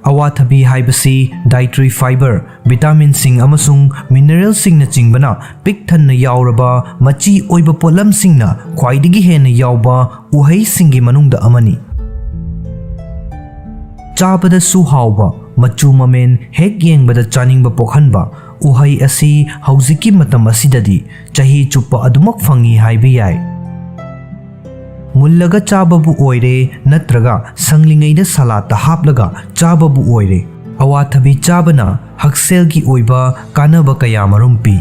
ꯑꯋꯥꯊꯕꯤ ꯍꯥꯏꯕꯁꯤ dietary fiber, vitaminꯁꯤꯡ ꯑꯃꯁꯨꯡ mineralꯁꯤꯡꯅꯆꯤꯡꯕꯅ ꯄꯤꯛ ꯊꯟꯅ ꯌꯥꯎꯔꯕ ꯃꯆꯤ ꯑꯣꯏꯕ ꯄꯣꯠꯂꯝꯁꯤꯡꯅ ꯈ꯭ꯋꯥꯏꯗꯒꯤ ꯍꯦꯟꯅ ꯌꯥꯎꯕ ꯎꯍꯩꯁꯤꯡꯒꯤ ꯃꯅꯨꯡꯗ ꯑꯃꯅꯤ꯫ ꯆꯥꯕꯗꯁꯨ ꯍꯥꯎꯕ, ꯃꯆꯨ ꯃꯃꯦꯟ ꯍꯦꯛ ꯌꯦꯡꯕꯗ ꯆꯥꯅꯤꯡꯕ ꯄꯣꯛꯍꯟꯕ ꯎꯍꯩ ꯑꯁꯤ ꯍꯧꯖꯤꯛꯀꯤ ꯃꯇꯝ ꯑꯁꯤꯗꯗꯤ ꯆꯍꯤ ꯆꯨꯞꯄ ꯑꯗꯨꯃꯛ ꯐꯪꯏ ꯍꯥꯏꯕ ꯌꯥꯏ꯫ ꯃꯨꯜꯂꯒ ꯆꯥꯕꯕꯨ ꯑꯣꯏꯔꯦ ꯅꯠꯇ꯭ꯔꯒ ꯁꯪꯂꯤꯉꯩꯗ ꯁꯂꯥꯠꯇ ꯍꯥꯞꯂꯒ ꯆꯥꯕꯕꯨ ꯑꯣꯏꯔꯦ, ꯑꯋꯥꯊꯕꯤ ꯆꯥꯕꯅ ꯍꯛꯁꯦꯜꯒꯤ ꯑꯣꯏꯕ ꯀꯥꯟꯅꯕ ꯀꯌꯥꯃꯔꯨꯝ ꯄꯤ꯫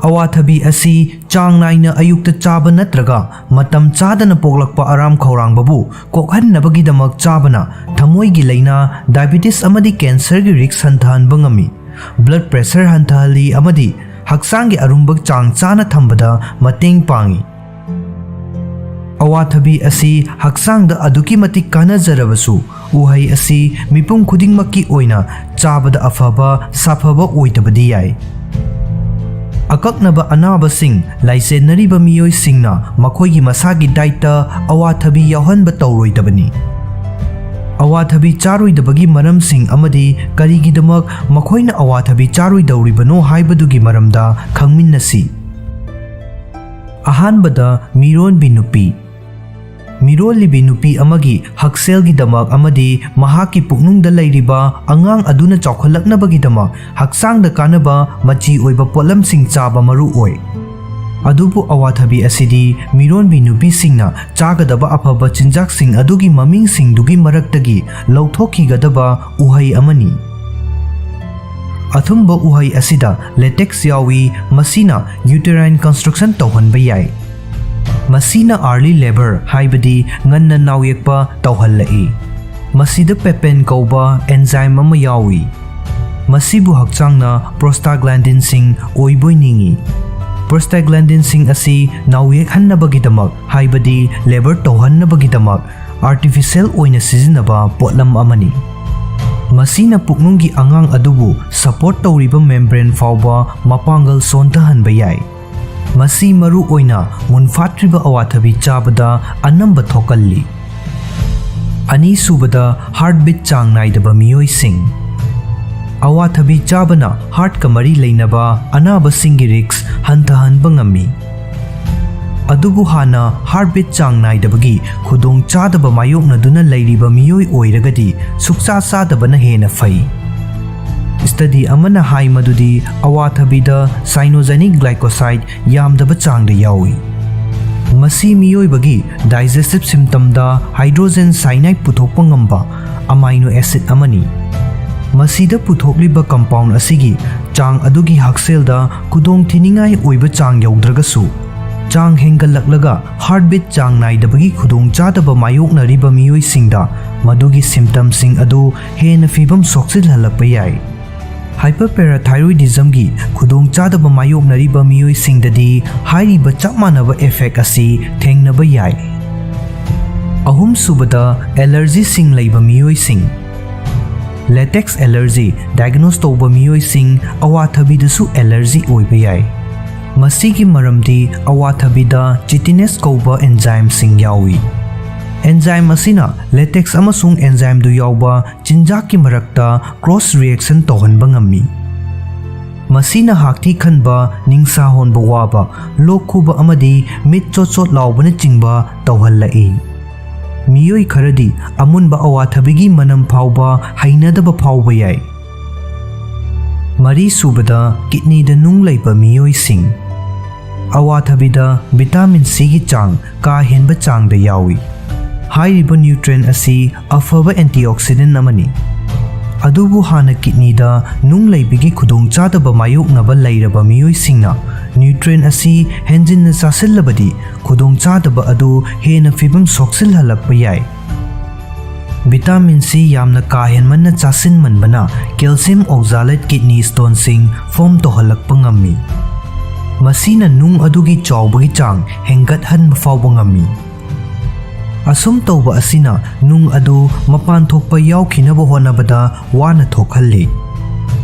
ꯑꯋꯥꯊꯕꯤ ꯑꯁꯤ ꯆꯥꯡ ꯅꯥꯏꯅ ꯑꯌꯨꯛꯇ ꯆꯥꯕ ꯅꯠꯇ꯭ꯔꯒ ꯃꯇꯝ ꯆꯥꯗꯅ ꯄꯣꯛꯂꯛꯄ ꯑꯔꯥꯝ ꯈꯧꯔꯥꯡꯕꯕꯨ ꯀꯣꯛꯍꯟꯅꯕꯒꯤꯗꯃꯛ ꯆꯥꯕꯅ ꯊꯃꯣꯏꯒꯤ ꯂꯥꯏꯅꯥ, diabetes ꯑꯃꯗꯤ cancerꯒꯤ risk ꯍꯟꯊꯍꯟꯕ ꯉꯝꯃꯤ, blood pressure ꯍꯟꯊꯍꯜꯂꯤ ꯑꯃꯗꯤ ꯍꯛꯆꯥꯡꯒꯤ ꯑꯔꯨꯝꯕ ꯆꯥꯡ ꯆꯥꯅ ꯊꯝꯕꯗ ꯃꯇꯦꯡ ꯄꯥꯡꯏ꯫ ꯑꯋꯥꯊꯕꯤ ꯑꯁꯤ ꯍꯛꯆꯥꯡꯗ ꯑꯗꯨꯛꯀꯤ ꯃꯇꯤꯛ ꯀꯥꯟꯅꯖꯔꯕꯁꯨ, ꯎꯍꯩ ꯑꯁꯤ ꯃꯤꯄꯨꯝ ꯈꯨꯗꯤꯡꯃꯛꯀꯤ ꯑꯣꯏꯅ ꯆꯥꯕꯗ ꯑꯐꯕ ꯁꯥꯐꯕ ꯑꯣꯏꯗꯕꯗꯤ ꯌꯥꯏ꯫ ꯑꯀꯛꯅꯕ ꯑꯅꯥꯕꯁꯤꯡ ꯂꯥꯏꯆꯦꯟꯅꯔꯤꯕ ꯃꯤꯑꯣꯏꯁꯤꯡꯅ ꯃꯈꯣꯏꯒꯤ ꯃꯁꯥꯒꯤ dietꯇ ꯑꯋꯥꯊꯕꯤ ꯌꯥꯎꯍꯟꯕ ꯇꯧꯔꯣꯏꯗꯕꯅꯤ꯫ ꯑꯋꯥꯊꯕꯤ ꯆꯥꯔꯣꯏꯗꯕꯒꯤ ꯃꯔꯝꯁꯤꯡ ꯑꯃꯗꯤ ꯀꯔꯤꯒꯤꯗꯃꯛ ꯃꯈꯣꯏꯅ ꯑꯋꯥꯊꯕꯤ ꯆꯥꯔꯣꯏꯗꯧꯔꯤꯕꯅꯣ ꯍꯥꯏꯕꯗꯨꯒꯤ ꯃꯔꯝꯗ ꯈꯪꯃꯤꯟꯅꯁꯤ꯫ ꯑꯍꯥꯟꯕꯗ, ꯃꯤꯔꯣꯟꯕꯤ ꯅꯨꯄꯤ꯫ ꯃꯤꯔꯣꯜꯂꯤꯕꯤ ꯅꯨꯄꯤ ꯑꯃꯒꯤ ꯍꯛꯁꯦꯜꯒꯤꯗꯃꯛ ꯑꯃꯗꯤ ꯃꯍꯥꯛꯀꯤ ꯄꯨꯛꯅꯨꯡꯗ ꯂꯩꯔꯤꯕ ꯑꯉꯥꯡ ꯑꯗꯨꯅ ꯆꯥꯎꯈꯠꯂꯛꯅꯕꯒꯤꯗꯃꯛ ꯍꯛꯆꯥꯡꯗ ꯀꯥꯟꯅꯕ ꯃꯆꯤ ꯑꯣꯏꯕ ꯄꯣꯠꯂꯝꯁꯤꯡ ꯆꯥꯕ ꯃꯔꯨ ꯑꯣꯏ꯫ ꯑꯗꯨꯕꯨ ꯑꯋꯥꯊꯕꯤ ꯑꯁꯤꯗꯤ ꯃꯤꯔꯣꯟꯕꯤ ꯅꯨꯄꯤꯁꯤꯡꯅ ꯆꯥꯒꯗꯕ ꯑꯐꯕ ꯆꯤꯟꯖꯥꯛꯁꯤꯡ ꯑꯗꯨꯒꯤ ꯃꯃꯤꯡꯁꯤꯡꯗꯨꯒꯤ ꯃꯔꯛꯇꯒꯤ ꯂꯧꯊꯣꯛꯈꯤꯒꯗꯕ ꯎꯍꯩ ꯑꯃꯅꯤ꯫ ꯑꯊꯨꯝꯕ ꯎꯍꯩ ꯑꯁꯤꯗ latex ꯌꯥꯎꯏ, ꯃꯁꯤꯅ uterine construction ꯇꯧꯍꯟꯕ ꯌꯥꯏ꯫ ꯃꯁꯤꯅ early labour, ꯍꯥꯏꯕꯗꯤ ꯉꯟꯅ ꯅꯥꯎꯌꯦꯛꯄ ꯇꯧꯍꯜꯂꯛꯏ꯫ ꯃꯁꯤꯗ papain ꯀꯧꯕ enzyme ꯑꯃ ꯌꯥꯎꯏ꯫ ꯃꯁꯤꯕꯨ ꯍꯛꯆꯥꯡꯅ prostaglandinꯁꯤꯡ ꯑꯣꯏꯕꯣꯏ ꯅꯤꯡꯏ꯫ Prostaglandinꯁꯤꯡ ꯑꯁꯤ ꯅꯥꯎꯌꯦꯛꯍꯟꯅꯕꯒꯤꯗꯃꯛ, ꯍꯥꯏꯕꯗꯤ labour ꯇꯧꯍꯟꯅꯕꯒꯤꯗꯃꯛ, artificial ꯑꯣꯏꯅ ꯁꯤꯖꯤꯟꯅꯕ ꯄꯣꯠꯂꯝ ꯑꯃꯅꯤ꯫ ꯃꯁꯤꯅ ꯄꯨꯛꯅꯨꯡꯒꯤ ꯑꯉꯥꯡ ꯑꯗꯨꯕꯨ ꯁꯄꯣꯔꯠ ꯇꯧꯔꯤꯕ ꯃꯦꯝꯕ꯭ꯔꯦꯟ ꯐꯥꯎꯕ ꯃꯄꯥꯡꯒꯜ ꯁꯣꯟꯊꯍꯟꯕ ꯌꯥꯏ꯫ ꯃꯁꯤ ꯃꯔꯨ ꯑꯣꯏꯅ ꯃꯨꯟꯐꯥꯠꯇ꯭ꯔꯤꯕ ꯑꯋꯥꯊꯕꯤ ꯆꯥꯕꯗ ꯑꯅꯝꯕ ꯊꯣꯛꯀꯜꯂꯤ꯫ ꯑꯅꯤꯁꯨꯕꯗ, ꯍꯥꯔꯠꯕꯤꯠ ꯆꯥꯡ ꯅꯥꯏꯗꯕ ꯃꯤꯑꯣꯏꯁꯤꯡ꯫ ꯑꯋꯥꯊꯕꯤ ꯆꯥꯕꯅ ꯍꯥꯔꯠꯀ ꯃꯔꯤ ꯂꯩꯅꯕ ꯑꯅꯥꯕꯁꯤꯡꯒꯤ ꯔꯤꯛꯁ ꯍꯟꯊꯍꯟꯕ ꯉꯝꯃꯤ꯫ ꯑꯗꯨꯕꯨ ꯍꯥꯟꯅ ꯍꯥꯔꯠꯕꯤꯠ ꯆꯥꯡ ꯅꯥꯏꯗꯕꯒꯤ ꯈꯨꯗꯣꯡꯆꯥꯗꯕ ꯃꯥꯌꯣꯛꯅꯗꯨꯅ ꯂꯩꯔꯤꯕ ꯃꯤꯑꯣꯏ ꯑꯣꯏꯔꯒꯗꯤ ꯁꯨꯛꯆꯥ ꯆꯥꯗꯕꯅ ꯍꯦꯟꯅ ꯐꯩ꯫ ꯁ꯭ꯇꯗꯤ ꯑꯃꯅ ꯍꯥꯏ ꯃꯗꯨꯗꯤ ꯑꯋꯥꯊꯕꯤꯗ cyanogenic glycoside ꯌꯥꯝꯗꯕ ꯆꯥꯡꯗ ꯌꯥꯎꯏ꯫ ꯃꯁꯤ ꯃꯤꯑꯣꯏꯕꯒꯤ digestive systemꯗ hydrogen cyanide ꯄꯨꯊꯣꯛꯄ ꯉꯝꯕ amino acid ꯑꯃꯅꯤ꯫ ꯃꯁꯤꯗ ꯄꯨꯊꯣꯛꯂꯤꯕ compound ꯑꯁꯤꯒꯤ ꯆꯥꯡ ꯑꯗꯨꯒꯤ ꯍꯛꯁꯦꯜꯗ ꯈꯨꯗꯣꯡꯊꯤꯅꯤꯡꯉꯥꯏ ꯑꯣꯏꯕ ꯆꯥꯡ ꯌꯧꯗ꯭ꯔꯒꯁꯨ, ꯆꯥꯡ ꯍꯦꯟꯒꯠꯂꯛꯂꯒ ꯍꯥꯔꯠꯕꯤꯠ ꯆꯥꯡ ꯅꯥꯏꯗꯕꯒꯤ ꯈꯨꯗꯣꯡꯆꯥꯗꯕ ꯃꯥꯌꯣꯛꯅꯔꯤꯕ ꯃꯤꯑꯣꯏꯁꯤꯡꯗ ꯃꯗꯨꯒꯤ symptomꯁꯤꯡ ꯑꯗꯨ ꯍꯦꯟꯅ ꯐꯤꯕꯝ ꯁꯣꯛꯆꯤꯜꯍꯜꯂꯛꯄ ꯌꯥꯏ꯫ Hyperparathyroidismꯒꯤ ꯈꯨꯗꯣꯡꯆꯥꯗꯕ ꯃꯥꯌꯣꯛꯅꯔꯤꯕ ꯃꯤꯑꯣꯏꯁꯤꯡꯗꯗꯤ ꯍꯥꯏꯔꯤꯕ ꯆꯞ ꯃꯥꯟꯅꯕ effect ꯑꯁꯤ ꯊꯦꯡꯅꯕ ꯌꯥꯏ꯫ ꯑꯍꯨꯝꯁꯨꯕꯗ, allergyꯁꯤꯡ ꯂꯩꯕ ꯃꯤꯑꯣꯏꯁꯤꯡ꯫ Latex allergy diagnose ꯇꯧꯕ ꯃꯤꯑꯣꯏꯁꯤꯡ ꯑꯋꯥꯊꯕꯤꯗꯁꯨ allergy ꯑꯣꯏꯕ ꯌꯥꯏ꯫ ꯃꯁꯤꯒꯤ ꯃꯔꯝꯗꯤ ꯑꯋꯥꯊꯕꯤꯗ chitinase ꯀꯧꯕ enzymeꯁꯤꯡ ꯌꯥꯎꯏ꯫ Enzyme ꯑꯁꯤꯅ latex ꯑꯃꯁꯨꯡ enzymeꯗꯨ ꯌꯥꯎꯕ ꯆꯤꯟꯖꯥꯛꯀꯤ ꯃꯔꯛꯇ cross reaction ꯇꯧꯍꯟꯕ ꯉꯝꯃꯤ꯫ ꯃꯁꯤꯅ ꯍꯥꯛꯊꯤ ꯈꯟꯕ, ꯅꯤꯡꯁꯥ ꯍꯣꯟꯕ ꯋꯥꯕ, ꯂꯣꯛ ꯈꯨꯕ ꯑꯃꯗꯤ ꯃꯤꯠ ꯆꯣꯠ ꯆꯣꯠ ꯂꯥꯎꯕꯅꯆꯤꯡꯕ ꯇꯧꯍꯜꯂꯛꯏ꯫ ꯃꯤꯑꯣꯏ ꯈꯔꯗꯤ ꯑꯃꯨꯟꯕ ꯑꯋꯥꯊꯕꯤꯒꯤ ꯃꯅꯝ ꯐꯥꯎꯕ ꯍꯩꯅꯗꯕ ꯐꯥꯎꯕ ꯌꯥꯏ꯫ ꯃꯔꯤꯁꯨꯕꯗ, kidneyꯗ ꯅꯨꯡ ꯂꯩꯕ ꯃꯤꯑꯣꯏꯁꯤꯡ꯫ ꯑꯋꯥꯊꯕꯤꯗ vitamin Cꯒꯤ ꯆꯥꯡ ꯀꯥ ꯍꯦꯟꯕ ꯆꯥꯡꯗ ꯌꯥꯎꯏ꯫ ꯍꯥꯏꯔꯤꯕ nutrient ꯑꯁꯤ ꯑꯐꯕ antioxidant ꯑꯃꯅꯤ꯫ ꯑꯗꯨꯕꯨ ꯍꯥꯟꯅ kidneyꯗ ꯅꯨꯡ ꯂꯩꯕꯒꯤ ꯈꯨꯗꯣꯡꯆꯥꯗꯕ ꯃꯥꯌꯣꯛꯅꯕ ꯂꯩꯔꯕ ꯃꯤꯑꯣꯏꯁꯤꯡꯅ nutrient ꯑꯁꯤ ꯍꯦꯟꯖꯤꯟꯅ ꯆꯥꯁꯤꯜꯂꯕꯗꯤ ꯈꯨꯗꯣꯡꯆꯥꯗꯕ ꯑꯗꯨ ꯍꯦꯟꯅ ꯐꯤꯕꯝ ꯁꯣꯛꯆꯤꯜꯍꯜꯂꯛꯄ ꯌꯥꯏ꯫ Vitamin C ꯌꯥꯝꯅ ꯀꯥ ꯍꯦꯟꯃꯟꯅ ꯆꯥꯁꯤꯟꯃꯟꯕꯅ calcium oxalate kidney stoneꯁꯤꯡ form ꯇꯧꯍꯜꯂꯛꯄ ꯉꯝꯃꯤ꯫ ꯃꯁꯤꯅ ꯅꯨꯡ ꯑꯗꯨꯒꯤ ꯆꯥꯎꯕꯒꯤ ꯆꯥꯡ ꯍꯦꯟꯒꯠꯍꯟꯕ ꯐꯥꯎꯕ ꯉꯝꯃꯤ꯫ ꯑꯁꯨꯝ ꯇꯧꯕ ꯑꯁꯤꯅ ꯅꯨꯡ ꯑꯗꯨ ꯃꯄꯥꯟ ꯊꯣꯛꯄ ꯌꯥꯎꯈꯤꯅꯕ ꯍꯣꯠꯅꯕꯗ ꯋꯥꯅ ꯊꯣꯛꯍꯜꯂꯤ꯫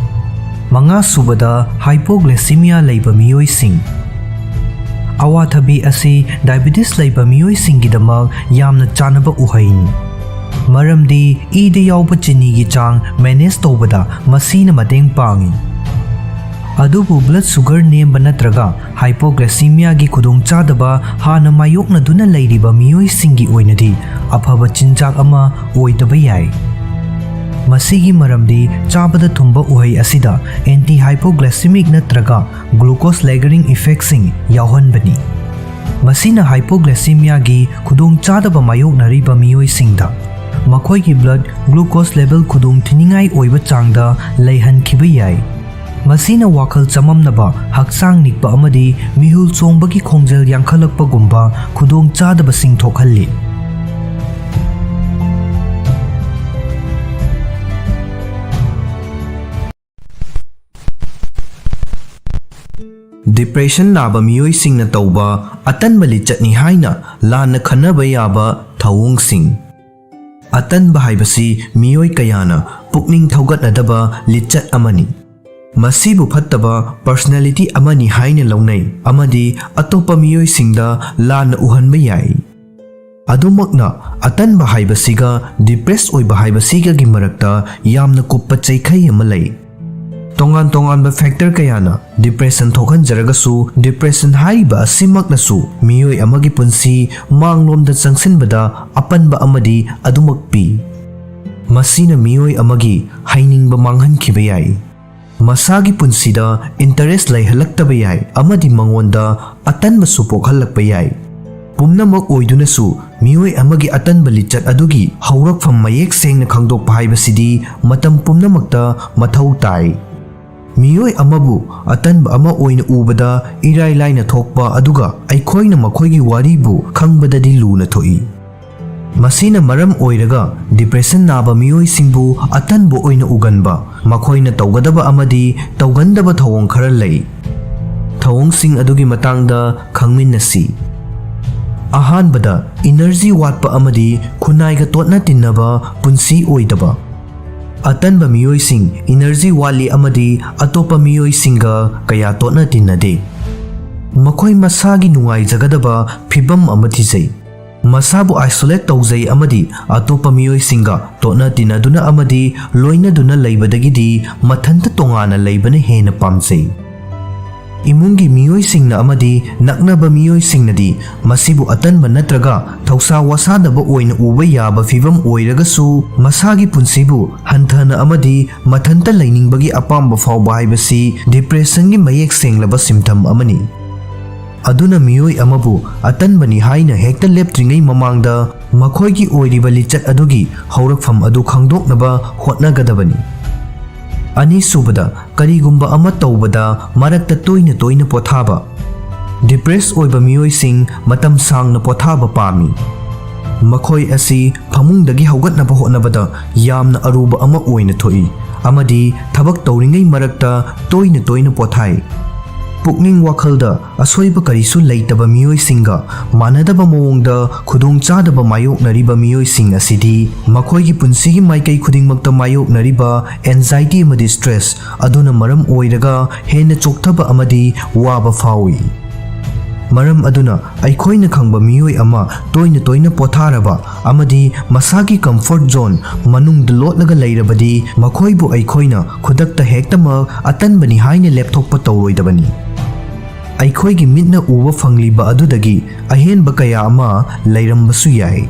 ꯃꯉꯥꯁꯨꯕꯗ, hypoglycemia ꯂꯩꯕ ꯃꯤꯑꯣꯏꯁꯤꯡ꯫ ꯑꯋꯥꯊꯕꯤ ꯑꯁꯤ diabetes ꯂꯩꯕ ꯃꯤꯑꯣꯏꯁꯤꯡꯒꯤꯗꯃꯛ ꯌꯥꯝꯅ ꯆꯥꯅꯕ ꯎꯍꯩꯅꯤ, ꯃꯔꯝꯗꯤ ꯏꯗ ꯌꯥꯎꯕ ꯆꯤꯅꯤꯒꯤ ꯆꯥꯡ manage ꯇꯧꯕꯗ ꯃꯁꯤꯅ ꯃꯇꯦꯡ ꯄꯥꯡꯏ꯫ ꯑꯗꯨꯕꯨ blood sugar ꯅꯦꯝꯕ ꯅꯠꯇ꯭ꯔꯒ hypoglycemia ꯒꯤ ꯈꯨꯗꯣꯡꯆꯥꯗꯕ ꯍꯥꯟꯅ ꯃꯥꯌꯣꯛꯅꯗꯨꯅ ꯂꯩꯔꯤꯕ ꯃꯤꯑꯣꯏꯁꯤꯡꯒꯤ ꯑꯣꯏꯅꯗꯤ ꯑꯐꯕ ꯆꯤꯟꯖꯥꯛ ꯑꯃ ꯑꯣꯏꯗꯕ ꯌꯥꯏ꯫ ꯃꯁꯤꯒꯤ ꯃꯔꯝꯗꯤ ꯆꯥꯕꯗ ꯊꯨꯝꯕ ꯎꯍꯩ ꯑꯁꯤꯗ anti hypoglycemic ꯅꯠꯇ꯭ꯔꯒ glucose lowering effect ꯁꯤꯡ ꯌꯥꯎꯍꯟꯕꯅꯤ꯫ ꯃꯁꯤꯅ hypoglycemia ꯒꯤ ꯈꯨꯗꯣꯡꯆꯥꯗꯕ ꯃꯥꯌꯣꯛꯅꯔꯤꯕ ꯃꯤꯑꯣꯏꯁꯤꯡꯗ ꯃꯈꯣꯏꯒꯤ blood glucose level ꯈꯨꯗꯣꯡ ꯊꯤꯅꯤꯡꯉꯥꯏ ꯑꯣꯏꯕ ꯆꯥꯡꯗ ꯂꯩꯍꯟꯈꯤꯕ ꯌꯥꯏ꯫ ꯃꯁꯤꯅ ꯋꯥꯈꯜ ꯆꯃꯝꯅꯕ, ꯍꯛꯆꯥꯡ ꯅꯤꯛꯄ ꯑꯃꯗꯤ ꯃꯤꯍꯨꯜ ꯆꯣꯡꯕꯒꯤ ꯈꯣꯡꯖꯦꯜ ꯌꯥꯡꯈꯠꯂꯛꯄꯒꯨꯝꯕ ꯈꯨꯗꯣꯡꯆꯥꯗꯕꯁꯤꯡ ꯊꯣꯛꯍꯜꯂꯤ꯫ Depression ꯅꯥꯕ ꯃꯤꯑꯣꯏꯁꯤꯡꯅ ꯇꯧꯕ ꯑꯇꯟꯕ ꯂꯤꯆꯠꯅꯤ ꯍꯥꯏꯅ ꯂꯥꯟꯅ ꯈꯟꯅꯕ ꯌꯥꯕ ꯊꯧꯑꯣꯡꯁꯤꯡ꯫ ꯑꯇꯟꯕ ꯍꯥꯏꯕꯁꯤ ꯃꯤꯑꯣꯏ ꯀꯌꯥꯅ ꯄꯨꯛꯅꯤꯡ ꯊꯧꯒꯠꯅꯗꯕ ꯂꯤꯆꯠ ꯑꯃꯅꯤ꯫ ꯃꯁꯤꯕꯨ ꯐꯠꯇꯕ personality ꯑꯃꯅꯤ ꯍꯥꯏꯅ ꯂꯧꯅꯩ ꯑꯃꯗꯤ ꯑꯇꯣꯞꯄ ꯃꯤꯑꯣꯏꯁꯤꯡꯗ ꯂꯥꯟꯅ ꯎꯍꯟꯕ ꯌꯥꯏ꯫ ꯑꯗꯨꯃꯛꯅ, ꯑꯇꯟꯕ ꯍꯥꯏꯕꯁꯤꯒ depress ꯑꯣꯏꯕ ꯍꯥꯏꯕꯁꯤꯒꯒꯤ ꯃꯔꯛꯇ ꯌꯥꯝꯅ ꯀꯨꯞꯄ ꯆꯩꯈꯩ ꯑꯃ ꯂꯩ꯫ ꯇꯣꯉꯥꯟ ꯇꯣꯉꯥꯟꯕ factor ꯀꯌꯥꯅ depression ꯊꯣꯛꯍꯟꯖꯔꯒꯁꯨ, depression ꯍꯥꯏꯔꯤꯕ ꯑꯁꯤꯃꯛꯅꯁꯨ ꯃꯤꯑꯣꯏ ꯑꯃꯒꯤ ꯄꯨꯟꯁꯤ ꯃꯥꯡꯂꯣꯝꯗ ꯆꯪꯁꯤꯟꯕꯗ ꯑꯄꯟꯕ ꯑꯃꯗꯤ ꯑꯗꯨꯃꯛ ꯄꯤ꯫ ꯃꯁꯤꯅ ꯃꯤꯑꯣꯏ ꯑꯃꯒꯤ ꯍꯩꯅꯤꯡꯕ ꯃꯥꯡꯍꯟꯈꯤꯕ ꯌꯥꯏ, ꯃꯁꯥꯒꯤ ꯄꯨꯟꯁꯤꯗ interest ꯂꯩꯍꯜꯂꯛꯇꯕ ꯌꯥꯏ ꯑꯃꯗꯤ ꯃꯉꯣꯟꯗ ꯑꯇꯟꯕꯁꯨ ꯄꯣꯛꯍꯜꯂꯛꯄ ꯌꯥꯏ꯫ ꯄꯨꯝꯅꯃꯛ ꯑꯣꯏꯗꯨꯅꯁꯨ, ꯃꯤꯑꯣꯏ ꯑꯃꯒꯤ ꯑꯇꯟꯕ ꯂꯤꯆꯠ ꯑꯗꯨꯒꯤ ꯍꯧꯔꯛꯐꯝ ꯃꯌꯦꯛ ꯁꯦꯡꯅ ꯈꯪꯗꯣꯛꯄ ꯍꯥꯏꯕꯁꯤꯗꯤ ꯃꯇꯝ ꯄꯨꯝꯅꯃꯛꯇ ꯃꯊꯧ ꯇꯥꯏ꯫ ꯃꯤꯑꯣꯏ ꯑꯃꯕꯨ ꯑꯇꯟꯕ ꯑꯃ ꯑꯣꯏꯅ ꯎꯕꯗ ꯏꯔꯥꯏ ꯂꯥꯏꯅ ꯊꯣꯛꯄ ꯑꯗꯨꯒ ꯑꯩꯈꯣꯏꯅ ꯃꯈꯣꯏꯒꯤ ꯋꯥꯔꯤꯕꯨ ꯈꯪꯕꯗꯗꯤ ꯂꯨꯅ ꯊꯣꯛꯏ꯫ ꯃꯁꯤꯅ ꯃꯔꯝ ꯑꯣꯏꯔꯒ depression ꯅꯥꯕ ꯃꯤꯑꯣꯏꯁꯤꯡꯕꯨ ꯑꯇꯟꯕ ꯑꯣꯏꯅ ꯎꯒꯟꯕ, ꯃꯈꯣꯏꯅ ꯇꯧꯒꯗꯕ ꯑꯃꯗꯤ ꯇꯧꯒꯟꯗꯕ ꯊꯧꯑꯣꯡ ꯈꯔ ꯂꯩ꯫ ꯊꯧꯑꯣꯡꯁꯤꯡ ꯑꯗꯨꯒꯤ ꯃꯇꯥꯡꯗ ꯈꯪꯃꯤꯟꯅꯁꯤ꯫ ꯑꯍꯥꯟꯕꯗ, ꯏꯅꯔꯖꯤ ꯋꯥꯠꯄ ꯑꯃꯗꯤ ꯈꯨꯟꯅꯥꯏꯒ ꯇꯣꯠꯅ ꯇꯤꯟꯅꯕ ꯄꯨꯟꯁꯤ ꯑꯣꯏꯗꯕ꯫ ꯑꯇꯟꯕ ꯃꯤꯑꯣꯏꯁꯤꯡ ꯏꯅꯔꯖꯤ ꯋꯥꯠꯂꯤ ꯑꯃꯗꯤ ꯑꯇꯣꯞꯄ ꯃꯤꯑꯣꯏꯁꯤꯡꯒ ꯀꯌꯥ ꯇꯣꯠꯅ ꯇꯤꯟꯅꯗꯦ꯫ ꯃꯈꯣꯏ ꯃꯁꯥꯒꯤ ꯅꯨꯡꯉꯥꯏꯖꯒꯗꯕ ꯐꯤꯚꯝ ꯑꯃ ꯊꯤꯖꯩ꯫ ꯃꯁꯥꯕꯨ isolate ꯇꯧꯖꯩ ꯑꯃꯗꯤ ꯑꯇꯣꯞꯄ ꯃꯤꯑꯣꯏꯁꯤꯡꯒ ꯇꯣꯠꯅ ꯇꯤꯟꯅꯗꯨꯅ ꯑꯃꯗꯤ ꯂꯣꯏꯅꯗꯨꯅ ꯂꯩꯕꯗꯒꯤꯗꯤ ꯃꯊꯟꯇ ꯇꯣꯉꯥꯟꯅ ꯂꯩꯕꯅ ꯍꯦꯟꯅ ꯄꯥꯝꯖꯩ꯫ ꯏꯃꯨꯡꯒꯤ ꯃꯤꯑꯣꯏꯁꯤꯡꯅ ꯑꯃꯗꯤ ꯅꯛꯅꯕ ꯃꯤꯑꯣꯏꯁꯤꯡꯅꯗꯤ ꯃꯁꯤꯕꯨ ꯑꯇꯟꯕ ꯅꯠꯇ꯭ꯔꯒ ꯊꯧꯁꯥ ꯋꯥꯁꯥꯗꯕ ꯑꯣꯏꯅ ꯎꯕ ꯌꯥꯕ ꯐꯤꯚꯝ ꯑꯣꯏꯔꯒꯁꯨ, ꯃꯁꯥꯒꯤ ꯄꯨꯟꯁꯤꯕꯨ ꯍꯟꯊꯅ ꯑꯃꯗꯤ ꯃꯊꯟꯇ ꯂꯩꯅꯤꯡꯕꯒꯤ ꯑꯄꯥꯝꯕ ꯐꯥꯎꯕ ꯍꯥꯏꯕꯁꯤ depressionꯒꯤ ꯃꯌꯦꯛ ꯁꯦꯡꯂꯕ symptom ꯑꯃꯅꯤ꯫ ꯑꯗꯨꯅ ꯃꯤꯑꯣꯏ ꯑꯃꯕꯨ ꯑꯇꯟꯕꯅꯤ ꯍꯥꯏꯅ ꯍꯦꯛꯇ ꯂꯦꯞꯇ꯭ꯔꯤꯉꯩ ꯃꯃꯥꯡꯗ ꯃꯈꯣꯏꯒꯤ ꯑꯣꯏꯔꯤꯕ ꯂꯤꯆꯠ ꯑꯗꯨꯒꯤ ꯍꯧꯔꯛꯐꯝ ꯑꯗꯨ ꯈꯪꯗꯣꯛꯅꯕ ꯍꯣꯠꯅꯒꯗꯕꯅꯤ꯫ ꯑꯅꯤꯁꯨꯕꯗ, ꯀꯔꯤꯒꯨꯝꯕ ꯑꯃ ꯇꯧꯕꯗ ꯃꯔꯛꯇ ꯇꯣꯏꯅ ꯇꯣꯏꯅ ꯄꯣꯊꯥꯕ꯫ Depress ꯑꯣꯏꯕ ꯃꯤꯑꯣꯏꯁꯤꯡ ꯃꯇꯝ ꯁꯥꯡꯅ ꯄꯣꯊꯥꯕ ꯄꯥꯝꯃꯤ꯫ ꯃꯈꯣꯏ ꯑꯁꯤ ꯐꯃꯨꯡꯗꯒꯤ ꯍꯧꯒꯠꯅꯕ ꯍꯣꯠꯅꯕꯗ ꯌꯥꯝꯅ ꯑꯔꯨꯕ ꯑꯃ ꯑꯣꯏꯅ ꯊꯣꯛꯏ ꯑꯃꯗꯤ ꯊꯕꯛ ꯇꯧꯔꯤꯉꯩ ꯃꯔꯛꯇ ꯇꯣꯏꯅ ꯇꯣꯏꯅ ꯄꯣꯊꯥꯏ꯫ ꯄꯨꯛꯅꯤꯡ ꯋꯥꯈꯜꯗ ꯑꯁꯣꯏꯕ ꯀꯔꯤꯁꯨ ꯂꯩꯇꯕ ꯃꯤꯑꯣꯏꯁꯤꯡꯒ ꯃꯥꯟꯅꯗꯕ ꯃꯑꯣꯡꯗ ꯈꯨꯗꯣꯡꯆꯥꯗꯕ ꯃꯥꯌꯣꯛꯅꯔꯤꯕ ꯃꯤꯑꯣꯏꯁꯤꯡ ꯑꯁꯤꯗꯤ ꯃꯈꯣꯏꯒꯤ ꯄꯨꯟꯁꯤꯒꯤ ꯃꯥꯏꯀꯩ ꯈꯨꯗꯤꯡꯃꯛꯇ ꯃꯥꯌꯣꯛꯅꯔꯤꯕ anxiety ꯑꯃꯗꯤ stress ꯑꯗꯨꯅ ꯃꯔꯝ ꯑꯣꯏꯔꯒ ꯍꯦꯟꯅ ꯆꯣꯛꯊꯕ ꯑꯃꯗꯤ ꯋꯥꯕ ꯐꯥꯎꯏ꯫ ꯃꯔꯝ ꯑꯗꯨꯅ ꯑꯩꯈꯣꯏꯅ ꯈꯪꯕ ꯃꯤꯑꯣꯏ ꯑꯃ ꯇꯣꯏꯅ ꯇꯣꯏꯅ ꯄꯣꯊꯥꯔꯕ ꯑꯃꯗꯤ ꯃꯁꯥꯒꯤ comfort zone ꯃꯅꯨꯡꯗ ꯂꯣꯠꯂꯒ ꯂꯩꯔꯕꯗꯤ ꯃꯈꯣꯏꯕꯨ ꯑꯩꯈꯣꯏꯅ ꯈꯨꯗꯛꯇ ꯍꯦꯛꯇꯃꯛ ꯑꯇꯟꯕꯅꯤ ꯍꯥꯏꯅ ꯂꯦꯞꯊꯣꯛꯄ ꯇꯧꯔꯣꯏꯗꯕꯅꯤ꯫ ꯑꯩꯈꯣꯏꯒꯤ ꯃꯤꯠꯅ ꯎꯕ ꯐꯪꯂꯤꯕ ꯑꯗꯨꯗꯒꯤ ꯑꯍꯦꯟꯕ ꯀꯌꯥ ꯑꯃ ꯂꯩꯔꯝꯕꯁꯨ ꯌꯥꯏ꯫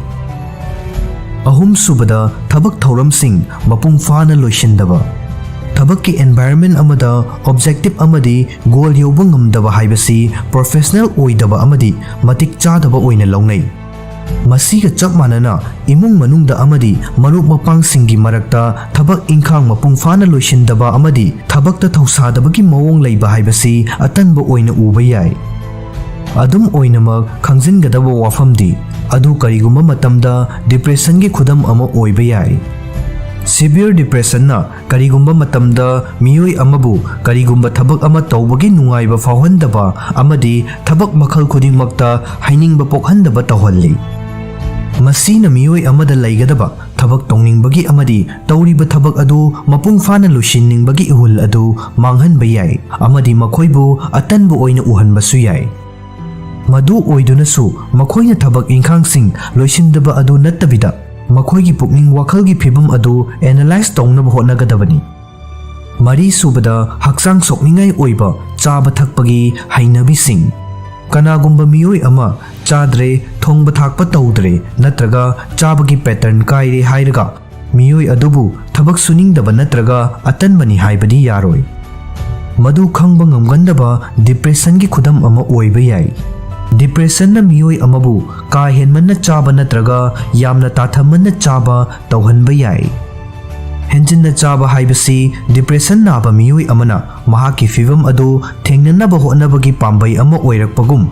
ꯑꯍꯨꯝꯁꯨꯕꯗ, ꯊꯕꯛ ꯊꯧꯔꯝꯁꯤꯡ ꯃꯄꯨꯡ ꯐꯥꯅ ꯂꯣꯏꯁꯤꯟꯗꯕ꯫ ꯊꯕꯛꯀꯤ environment ꯑꯃꯗ objective ꯑꯃꯗꯤ goal ꯌꯧꯕ ꯉꯝꯗꯕ ꯍꯥꯏꯕꯁꯤ professional ꯑꯣꯏꯗꯕ ꯑꯃꯗꯤ ꯃꯇꯤꯛ ꯆꯥꯗꯕ ꯑꯣꯏꯅ ꯂꯧꯅꯩ꯫ ꯃꯁꯤꯒ ꯆꯞ ꯃꯥꯟꯅꯅ, ꯏꯃꯨꯡ ꯃꯅꯨꯡꯗ ꯑꯃꯗꯤ ꯃꯔꯨꯞ ꯃꯄꯥꯡꯁꯤꯡꯒꯤ ꯃꯔꯛꯇ ꯊꯕꯛ ꯏꯪꯈꯥꯡ ꯃꯄꯨꯡ ꯐꯥꯅ ꯂꯣꯏꯁꯤꯟꯗꯕ ꯑꯃꯗꯤ ꯊꯕꯛꯇ ꯊꯧꯁꯥꯗꯕꯒꯤ ꯃꯑꯣꯡ ꯂꯩꯕ ꯍꯥꯏꯕꯁꯤ ꯑꯇꯟꯕ ꯑꯣꯏꯅ ꯎꯕ ꯌꯥꯏ꯫ ꯑꯗꯨꯝ ꯑꯣꯏꯅꯃꯛ, ꯈꯪꯖꯤꯟꯒꯗꯕ ꯋꯥꯐꯝꯗꯤ, ꯑꯗꯨ ꯀꯔꯤꯒꯨꯝꯕ ꯃꯇꯝꯗ depressionꯒꯤ ꯈꯨꯗꯝ ꯑꯃ ꯑꯣꯏꯕ ꯌꯥꯏ꯫ Severe depressionꯅ ꯀꯔꯤꯒꯨꯝꯕ ꯃꯇꯝꯗ ꯃꯤꯑꯣꯏ ꯑꯃꯕꯨ ꯀꯔꯤꯒꯨꯝꯕ ꯊꯕꯛ ꯑꯃ ꯇꯧꯕꯒꯤ ꯅꯨꯡꯉꯥꯏꯕ ꯐꯥꯎꯍꯟꯗꯕ ꯑꯃꯗꯤ ꯊꯕꯛ ꯃꯈꯜ ꯈꯨꯗꯤꯡꯃꯛꯇ ꯍꯩꯅꯤꯡꯕ ꯄꯣꯛꯍꯟꯗꯕ ꯇꯧꯍꯜꯂꯤ꯫ ꯃꯁꯤꯅ ꯃꯤꯑꯣꯏ ꯑꯃꯗ ꯂꯩꯒꯗꯕ ꯊꯕꯛ ꯇꯧꯅꯤꯡꯕꯒꯤ ꯑꯃꯗꯤ ꯇꯧꯔꯤꯕ ꯊꯕꯛ ꯑꯗꯨ ꯃꯄꯨꯡ ꯐꯥꯅ ꯂꯣꯏꯁꯤꯟꯅꯤꯡꯕꯒꯤ ꯏꯍꯨꯜ ꯑꯗꯨ ꯃꯥꯡꯍꯟꯕ ꯌꯥꯏ ꯑꯃꯗꯤ ꯃꯈꯣꯏꯕꯨ ꯑꯇꯟꯕ ꯑꯣꯏꯅ ꯎꯍꯟꯕꯁꯨ ꯌꯥꯏ꯫ ꯃꯗꯨ ꯑꯣꯏꯗꯨꯅꯁꯨ, ꯃꯈꯣꯏꯅ ꯊꯕꯛ ꯏꯪꯈꯥꯡꯁꯤꯡ ꯂꯣꯏꯁꯤꯟꯗꯕ ꯑꯗꯨ ꯅꯠꯇꯕꯤꯗ, ꯃꯈꯣꯏꯒꯤ ꯄꯨꯛꯅꯤꯡ ꯋꯥꯈꯜꯒꯤ ꯐꯤꯚꯝ ꯑꯗꯨ analyze ꯇꯧꯅꯕ ꯍꯣꯠꯅꯒꯗꯕꯅꯤ꯫ ꯃꯔꯤꯁꯨꯕꯗ, ꯍꯛꯆꯥꯡ ꯁꯣꯛꯅꯤꯡꯉꯥꯏ ꯑꯣꯏꯕ ꯆꯥꯕ ꯊꯛꯄꯒꯤ ꯍꯩꯅꯕꯤꯁꯤꯡ꯫ ꯀꯅꯥꯒꯨꯝꯕ ꯃꯤꯑꯣꯏ ꯑꯃ ꯆꯥꯗ꯭ꯔꯦ, ꯊꯣꯡꯕ ꯊꯥꯛꯄ ꯇꯧꯗ꯭ꯔꯦ ꯅꯠꯇ꯭ꯔꯒ ꯆꯥꯕꯒꯤ pattern ꯀꯥꯏꯔꯦ ꯍꯥꯏꯔꯒ ꯃꯤꯑꯣꯏ ꯑꯗꯨꯕꯨ ꯊꯕꯛ ꯁꯨꯅꯤꯡꯗꯕ ꯅꯠꯇ꯭ꯔꯒ ꯑꯇꯟꯕꯅꯤ ꯍꯥꯏꯕꯗꯤ ꯌꯥꯔꯣꯏ꯫ ꯃꯗꯨ ꯈꯪꯕ ꯉꯝꯒꯟꯗꯕ depressionꯒꯤ ꯈꯨꯗꯝ ꯑꯃ ꯑꯣꯏꯕ ꯌꯥꯏ꯫ Depressionꯅ ꯃꯤꯑꯣꯏ ꯑꯃꯕꯨ ꯀꯥ ꯍꯦꯟꯃꯟꯅ ꯆꯥꯕ ꯅꯠꯇ꯭ꯔꯒ ꯌꯥꯝꯅ ꯇꯥꯊꯃꯟꯅ ꯆꯥꯕ ꯇꯧꯍꯟꯕ ꯌꯥꯏ꯫ ꯍꯦꯟꯖꯤꯟꯅ ꯆꯥꯕ ꯍꯥꯏꯕꯁꯤ depression ꯅꯥꯕ ꯃꯤꯑꯣꯏ ꯑꯃꯅ ꯃꯍꯥꯛꯀꯤ ꯐꯤꯚꯝ ꯑꯗꯨ ꯊꯦꯡꯅꯅꯕ ꯍꯣꯠꯅꯕꯒꯤ ꯄꯥꯝꯕꯩ ꯑꯃ ꯑꯣꯏꯔꯛꯄꯒꯨꯝ,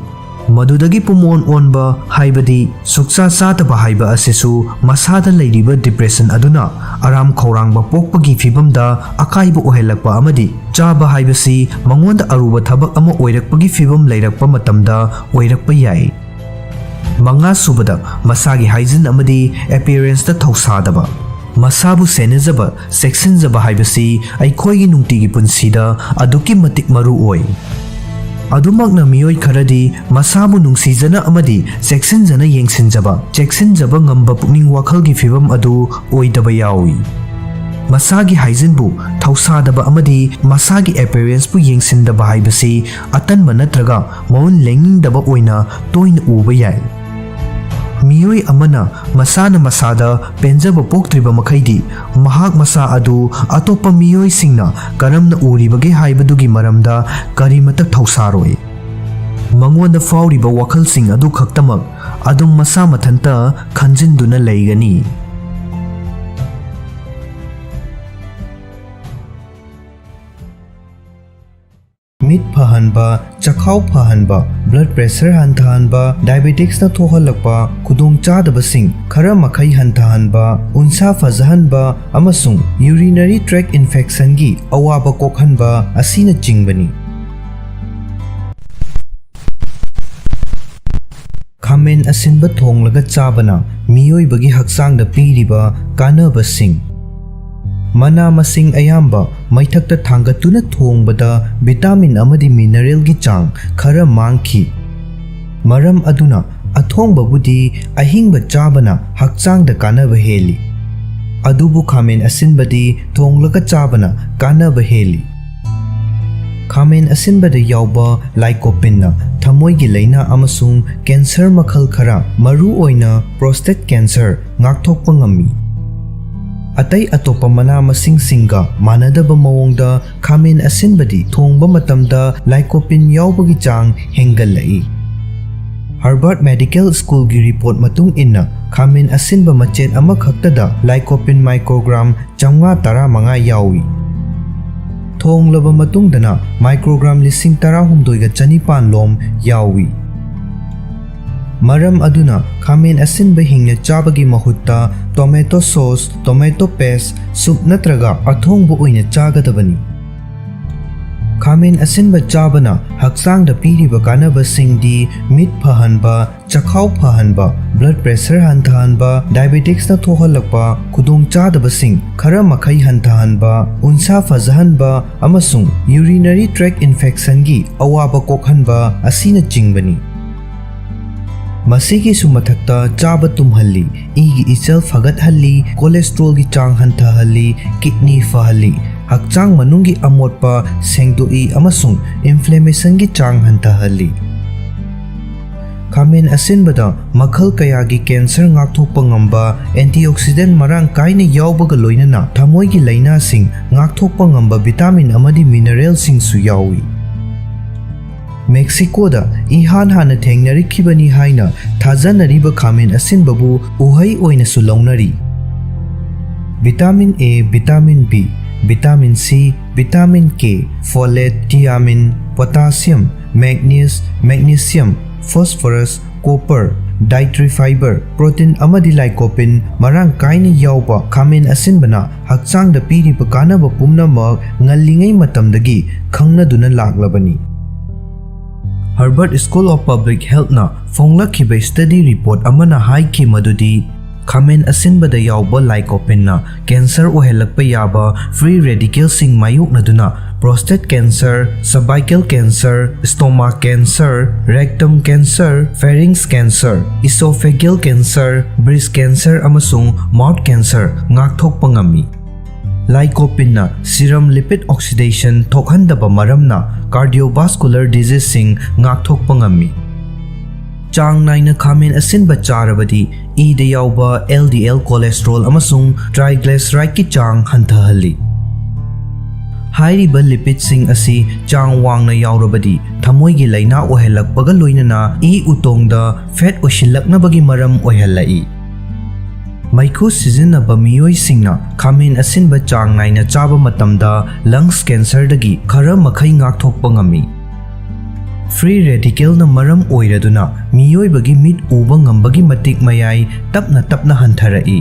ꯃꯗꯨꯗꯒꯤ ꯄꯨꯝꯑꯣꯟ ꯑꯣꯟꯕ, ꯍꯥꯏꯕꯗꯤ ꯁꯨꯛꯆꯥ ꯆꯥꯗꯕ ꯍꯥꯏꯕ ꯑꯁꯤꯁꯨ ꯃꯁꯥꯗ ꯂꯩꯔꯤꯕ depression ꯑꯗꯨꯅ ꯑꯔꯥꯝ ꯈꯧꯔꯥꯡꯕ ꯄꯣꯛꯄꯒꯤ ꯐꯤꯚꯝꯗ ꯑꯀꯥꯏꯕ ꯑꯣꯏꯍꯜꯂꯛꯄ ꯑꯃꯗꯤ ꯆꯥꯕ ꯍꯥꯏꯕꯁꯤ ꯃꯉꯣꯟꯗ ꯑꯔꯨꯕ ꯊꯕꯛ ꯑꯃ ꯑꯣꯏꯔꯛꯄꯒꯤ ꯐꯤꯚꯝ ꯂꯩꯔꯛꯄ ꯃꯇꯝꯗ ꯑꯣꯏꯔꯛꯄ ꯌꯥꯏ꯫ ꯃꯉꯥꯁꯨꯕꯗ, ꯃꯁꯥꯒꯤ hygiene ꯑꯃꯗꯤ appearanceꯇ ꯊꯧꯁꯥꯗꯕ꯫ ꯃꯁꯥꯕꯨ ꯁꯦꯟꯅꯖꯕ, ꯆꯦꯛꯁꯤꯟꯖꯕ ꯍꯥꯏꯕꯁꯤ ꯑꯩꯈꯣꯏꯒꯤ ꯅꯨꯡꯇꯤꯒꯤ ꯄꯨꯟꯁꯤꯗ ꯑꯗꯨꯛꯀꯤ ꯃꯇꯤꯛ ꯃꯔꯨ ꯑꯣꯏ꯫ ꯑꯗꯨꯃꯛꯅ ꯃꯤꯑꯣꯏ ꯈꯔꯗꯤ ꯃꯁꯥꯕꯨ ꯅꯨꯡꯁꯤꯖꯅ ꯑꯃꯗꯤ ꯆꯦꯛꯁꯤꯟꯖꯅ ꯌꯦꯡꯁꯤꯟꯖꯕ, ꯆꯦꯛꯁꯤꯟꯖꯕ ꯉꯝꯕ ꯄꯨꯛꯅꯤꯡ ꯋꯥꯈꯜꯒꯤ ꯐꯤꯚꯝ ꯑꯗꯨ ꯑꯣꯏꯗꯕ ꯌꯥꯎꯏ꯫ ꯃꯁꯥꯒꯤ hygieneꯕꯨ ꯊꯧꯁꯥꯗꯕ ꯑꯃꯗꯤ ꯃꯁꯥꯒꯤ appearanceꯄꯨ ꯌꯦꯡꯁꯤꯟꯗꯕ ꯍꯥꯏꯕꯁꯤ ꯑꯇꯟꯕ ꯅꯠꯇ꯭ꯔꯒ ꯃꯒꯨꯟ ꯂꯦꯡꯅꯤꯡꯗꯕ ꯑꯣꯏꯅ ꯇꯣꯏꯅ ꯎꯕ ꯌꯥꯏ꯫ ꯃꯤꯑꯣꯏ ꯑꯃꯅ ꯃꯁꯥꯅ ꯃꯁꯥꯗ ꯄꯦꯟꯖꯕ ꯄꯣꯛꯇ꯭ꯔꯤꯕ ꯃꯈꯩꯗꯤ, ꯃꯍꯥꯛ ꯃꯁꯥ ꯑꯗꯨ ꯑꯇꯣꯞꯄ ꯃꯤꯑꯣꯏꯁꯤꯡꯅ ꯀꯔꯝꯅ ꯎꯔꯤꯕꯒꯦ ꯍꯥꯏꯕꯗꯨꯒꯤ ꯃꯔꯝꯗ ꯀꯔꯤꯃꯠꯇ ꯊꯧꯁꯥꯔꯣꯏ꯫ ꯃꯉꯣꯟꯗ ꯐꯥꯎꯔꯤꯕ ꯋꯥꯈꯜꯁꯤꯡ ꯑꯗꯨ ꯈꯛꯇꯃꯛ ꯑꯗꯨꯝ ꯃꯁꯥ ꯃꯊꯟꯇ ꯈꯟꯖꯤꯟꯗꯨꯅ ꯂꯩꯒꯅꯤ꯫ ꯃꯤꯠ ꯐꯍꯟꯕ, ꯆꯈꯥꯎ ꯐꯍꯟꯕ, blood pressure ꯍꯟꯊꯍꯟꯕ, diabeticsꯅ ꯊꯣꯛꯍꯜꯂꯛꯄ ꯈꯨꯗꯣꯡꯆꯥꯗꯕꯁꯤꯡ ꯈꯔ ꯃꯈꯩ ꯍꯟꯊꯍꯟꯕ, ꯎꯟꯁꯥ ꯐꯖꯍꯟꯕ ꯑꯃꯁꯨꯡ urinary tract infectionꯒꯤ ꯑꯋꯥꯕ ꯀꯣꯛꯍꯟꯕ ꯑꯁꯤꯅꯆꯤꯡꯕꯅꯤ꯫ ꯈꯥꯃꯦꯟ ꯑꯁꯤꯟꯕ ꯊꯣꯡꯂꯒ ꯆꯥꯕꯅ ꯃꯤꯑꯣꯏꯕꯒꯤ ꯍꯛꯆꯥꯡꯗ ꯄꯤꯔꯤꯕ ꯀꯥꯟꯅꯕꯁꯤꯡ꯫ ꯃꯅꯥ ꯃꯁꯤꯡ ꯑꯌꯥꯝꯕ ꯃꯩꯊꯛꯇ ꯊꯥꯡꯒꯠꯇꯨꯅ ꯊꯣꯡꯕꯗ vitamin ꯑꯃꯗꯤ mineralꯒꯤ ꯆꯥꯡ ꯈꯔ ꯃꯥꯡꯈꯤ꯫ ꯃꯔꯝ ꯑꯗꯨꯅ ꯑꯊꯣꯡꯕꯕꯨꯗꯤ ꯑꯍꯤꯡꯕ ꯆꯥꯕꯅ ꯍꯛꯆꯥꯡꯗ ꯀꯥꯟꯅꯕ ꯍꯦꯜꯂꯤ꯫ ꯑꯗꯨꯕꯨ ꯈꯥꯃꯦꯟ ꯑꯁꯤꯟꯕꯗꯤ ꯊꯣꯡꯂꯒ ꯆꯥꯕꯅ ꯀꯥꯟꯅꯕ ꯍꯦꯜꯂꯤ꯫ ꯈꯥꯃꯦꯟ ꯑꯁꯤꯟꯕꯗ ꯌꯥꯎꯕ lycopeneꯅ ꯊꯃꯣꯏꯒꯤ ꯂꯥꯏꯅꯥ ꯑꯃꯁꯨꯡ cancer ꯃꯈꯜ ꯈꯔ, ꯃꯔꯨꯑꯣꯏꯅ prostate cancer, ꯉꯥꯛꯊꯣꯛꯄ ꯉꯝꯃꯤ꯫ ꯑꯇꯩ ꯑꯇꯣꯞꯄ ꯃꯅꯥ ꯃꯁꯤꯡꯁꯤꯡꯒ ꯃꯥꯟꯅꯗꯕ ꯃꯑꯣꯡꯗ ꯈꯥꯃꯦꯟ ꯑꯁꯤꯟꯕꯗꯤ ꯊꯣꯡꯕ ꯃꯇꯝꯗ lycopene ꯌꯥꯎꯕꯒꯤ ꯆꯥꯡ ꯍꯦꯟꯒꯠꯂꯛꯏ꯫ Harvard Medical Schoolꯒꯤ report ꯃꯇꯨꯡ ꯏꯟꯅ, ꯈꯥꯃꯦꯟ ꯑꯁꯤꯟꯕ ꯃꯆꯦꯠ ꯑꯃꯈꯛꯇꯗ lycopene microgram ꯆꯥꯝꯃꯉꯥ ꯇꯔꯥꯃꯉꯥ ꯌꯥꯎꯏ꯫ ꯊꯣꯡꯂꯕ ꯃꯇꯨꯡꯗꯅ microgram ꯂꯤꯁꯤꯡ ꯇꯔꯥꯍꯨꯝꯗꯣꯏꯒ ꯆꯅꯤꯄꯥꯟ ꯂꯣꯝ ꯌꯥꯎꯏ꯫ ꯃꯔꯝ ꯑꯗꯨꯅ ꯈꯥꯃꯦꯟ ꯑꯁꯤꯟꯕ ꯍꯤꯡꯅ ꯆꯥꯕꯒꯤ ꯃꯍꯨꯠꯇ tomato sauce, tomato paste, soup ꯅꯠꯇ꯭ꯔꯒ ꯑꯊꯣꯡꯕ ꯑꯣꯏꯅ ꯆꯥꯒꯗꯕꯅꯤ꯫ ꯈꯥꯃꯦꯟ ꯑꯁꯤꯟꯕ ꯆꯥꯕꯅ ꯍꯛꯆꯥꯡꯗ ꯄꯤꯔꯤꯕ ꯀꯥꯟꯅꯕꯁꯤꯡꯗꯤ ꯃꯤꯠ ꯐꯍꯟꯕ, ꯆꯈꯥꯎ ꯐꯍꯟꯕ, blood pressure ꯍꯟꯊꯍꯟꯕ, diabeticsꯅ ꯊꯣꯛꯍꯜꯂꯛꯄ ꯈꯨꯗꯣꯡꯆꯥꯗꯕꯁꯤꯡ ꯈꯔ ꯃꯈꯩ ꯍꯟꯊꯍꯟꯕ, ꯎꯟꯁꯥ ꯐꯖꯍꯟꯕ ꯑꯃꯁꯨꯡ urinary tract infectionꯒꯤ ꯑꯋꯥꯕ ꯀꯣꯛꯍꯟꯕ ꯑꯁꯤꯅꯆꯤꯡꯕꯅꯤ꯫ ꯃꯁꯤꯒꯤꯁꯨ ꯃꯊꯛꯇ ꯆꯥꯕ ꯇꯨꯝꯍꯜꯂꯤ, ꯏꯒꯤ ꯏꯆꯦꯜ ꯐꯒꯠꯍꯜꯂꯤ, cholesterolꯒꯤ ꯆꯥꯡ ꯍꯟꯊꯍꯜꯂꯤ, kidney ꯐꯍꯜꯂꯤ, ꯍꯛꯆꯥꯡ ꯃꯅꯨꯡꯒꯤ ꯑꯃꯣꯠꯄ ꯁꯦꯡꯗꯣꯛꯏ ꯑꯃꯁꯨꯡ inflammationꯒꯤ ꯆꯥꯡ ꯍꯟꯊꯍꯜꯂꯤ꯫ ꯈꯥꯃꯦꯟ ꯑꯁꯤꯟꯕꯗ ꯃꯈꯜ ꯀꯌꯥꯒꯤ cancer ꯉꯥꯛꯊꯣꯛꯄ ꯉꯝꯕ antioxidant ꯃꯔꯥꯡ ꯀꯥꯏꯅ ꯌꯥꯎꯕꯒ ꯂꯣꯏꯅꯅ ꯊꯃꯣꯏꯒꯤ ꯂꯥꯏꯅꯥꯁꯤꯡ ꯉꯥꯛꯊꯣꯛꯄ ꯉꯝꯕ vitamin ꯑꯃꯗꯤ mineralꯁꯤꯡꯁꯨ ꯌꯥꯎꯏ꯫ ꯃꯦꯛꯁꯤꯀꯣꯗ ꯏꯍꯥꯟ ꯍꯥꯟꯅ ꯊꯦꯡꯅꯔꯛꯈꯤꯕꯅꯤ ꯍꯥꯏꯅ ꯊꯥꯖꯅꯔꯤꯕ ꯈꯥꯃꯦꯟ ꯑꯁꯤꯟꯕꯕꯨ ꯎꯍꯩ ꯑꯣꯏꯅꯁꯨ ꯂꯧꯅꯔꯤ꯫ Vitamin A, vitamin B, vitamin C, Vitamin K, folate, thiamine, potassium, manganese, magnesium, phosphorus, copper, dietary fiber, protein ꯑꯃꯗꯤ lycopene ꯃꯔꯥꯡ ꯀꯥꯏꯅ ꯌꯥꯎꯕ ꯈꯥꯃꯦꯟ ꯑꯁꯤꯟꯕꯅ ꯍꯛꯆꯥꯡꯗ ꯄꯤꯔꯤꯕ ꯀꯥꯟꯅꯕ ꯄꯨꯝꯅꯃꯛ ꯉꯜꯂꯤꯉꯩ ꯃꯇꯝꯗꯒꯤ ꯈꯪꯅꯗꯨꯅ ꯂꯥꯛꯂꯕꯅꯤ꯫ Harvard School of Public Healthꯅ ꯐꯣꯡꯂꯛꯈꯤꯕ study report ꯑꯃꯅ ꯍꯥꯏꯈꯤ ꯃꯗꯨꯗꯤ ꯈꯥꯃꯦꯟ ꯑꯁꯤꯟꯕꯗ ꯌꯥꯎꯕ lycopeneꯅ cancer ꯑꯣꯏꯍꯜꯂꯛꯄ ꯌꯥꯕ free radicalꯁꯤꯡ ꯃꯥꯌꯣꯛꯅꯗꯨꯅ prostate cancer, cervical cancer, stomach cancer, rectum cancer, pharynx cancer, esophageal cancer, breast cancer ꯑꯃꯁꯨꯡ mouth cancer ꯉꯥꯛꯊꯣꯛꯄ ꯉꯝꯃꯤ꯫ Lycopeneꯅ serum lipid oxidation ꯊꯣꯛꯍꯟꯗꯕ ꯃꯔꯝꯅ cardiovascular diseaseꯁꯤꯡ ꯉꯥꯛꯊꯣꯛꯄ ꯉꯝꯃꯤ꯫ ꯆꯥꯡ ꯅꯥꯏꯅ ꯈꯥꯃꯦꯟ ꯑꯁꯤꯟꯕ ꯆꯥꯔꯕꯗꯤ ꯏꯗ ꯌꯥꯎꯕ LDL cholesterol ꯑꯃꯁꯨꯡ triglycerideꯀꯤ ꯆꯥꯡ ꯍꯟꯊꯍꯜꯂꯤ꯫ ꯍꯥꯏꯔꯤꯕ lipidꯁꯤꯡ ꯑꯁꯤ ꯆꯥꯡ ꯋꯥꯡꯅ ꯌꯥꯎꯔꯕꯗꯤ ꯊꯃꯣꯏꯒꯤ ꯂꯥꯏꯅꯥ ꯑꯣꯏꯍꯜꯂꯛꯄꯒ ꯂꯣꯏꯅꯅ ꯏ ꯎꯇꯣꯡꯗ fat ꯑꯣꯏꯁꯤꯜꯂꯛꯅꯕꯒꯤ ꯃꯔꯝ ꯑꯣꯏꯍꯜꯂꯛꯏ꯫ ꯃꯩꯈꯨ ꯁꯤꯖꯤꯟꯅꯕ ꯃꯤꯑꯣꯏꯁꯤꯡꯅ ꯈꯥꯃꯦꯟ ꯑꯁꯤꯟꯕ ꯆꯥꯡ ꯅꯥꯏꯅ ꯆꯥꯕ ꯃꯇꯝꯗ lungs cancerꯗꯒꯤ ꯈꯔ ꯃꯈꯩ ꯉꯥꯛꯊꯣꯛꯄ ꯉꯝꯃꯤ꯫ Free radicalꯅ ꯃꯔꯝ ꯑꯣꯏꯔꯗꯨꯅ ꯃꯤꯑꯣꯏꯕꯒꯤ ꯃꯤꯠ ꯎꯕ ꯉꯝꯕꯒꯤ ꯃꯇꯤꯛ ꯃꯌꯥꯏ ꯇꯞꯅ ꯇꯞꯅ ꯍꯟꯊꯔꯛꯏ꯫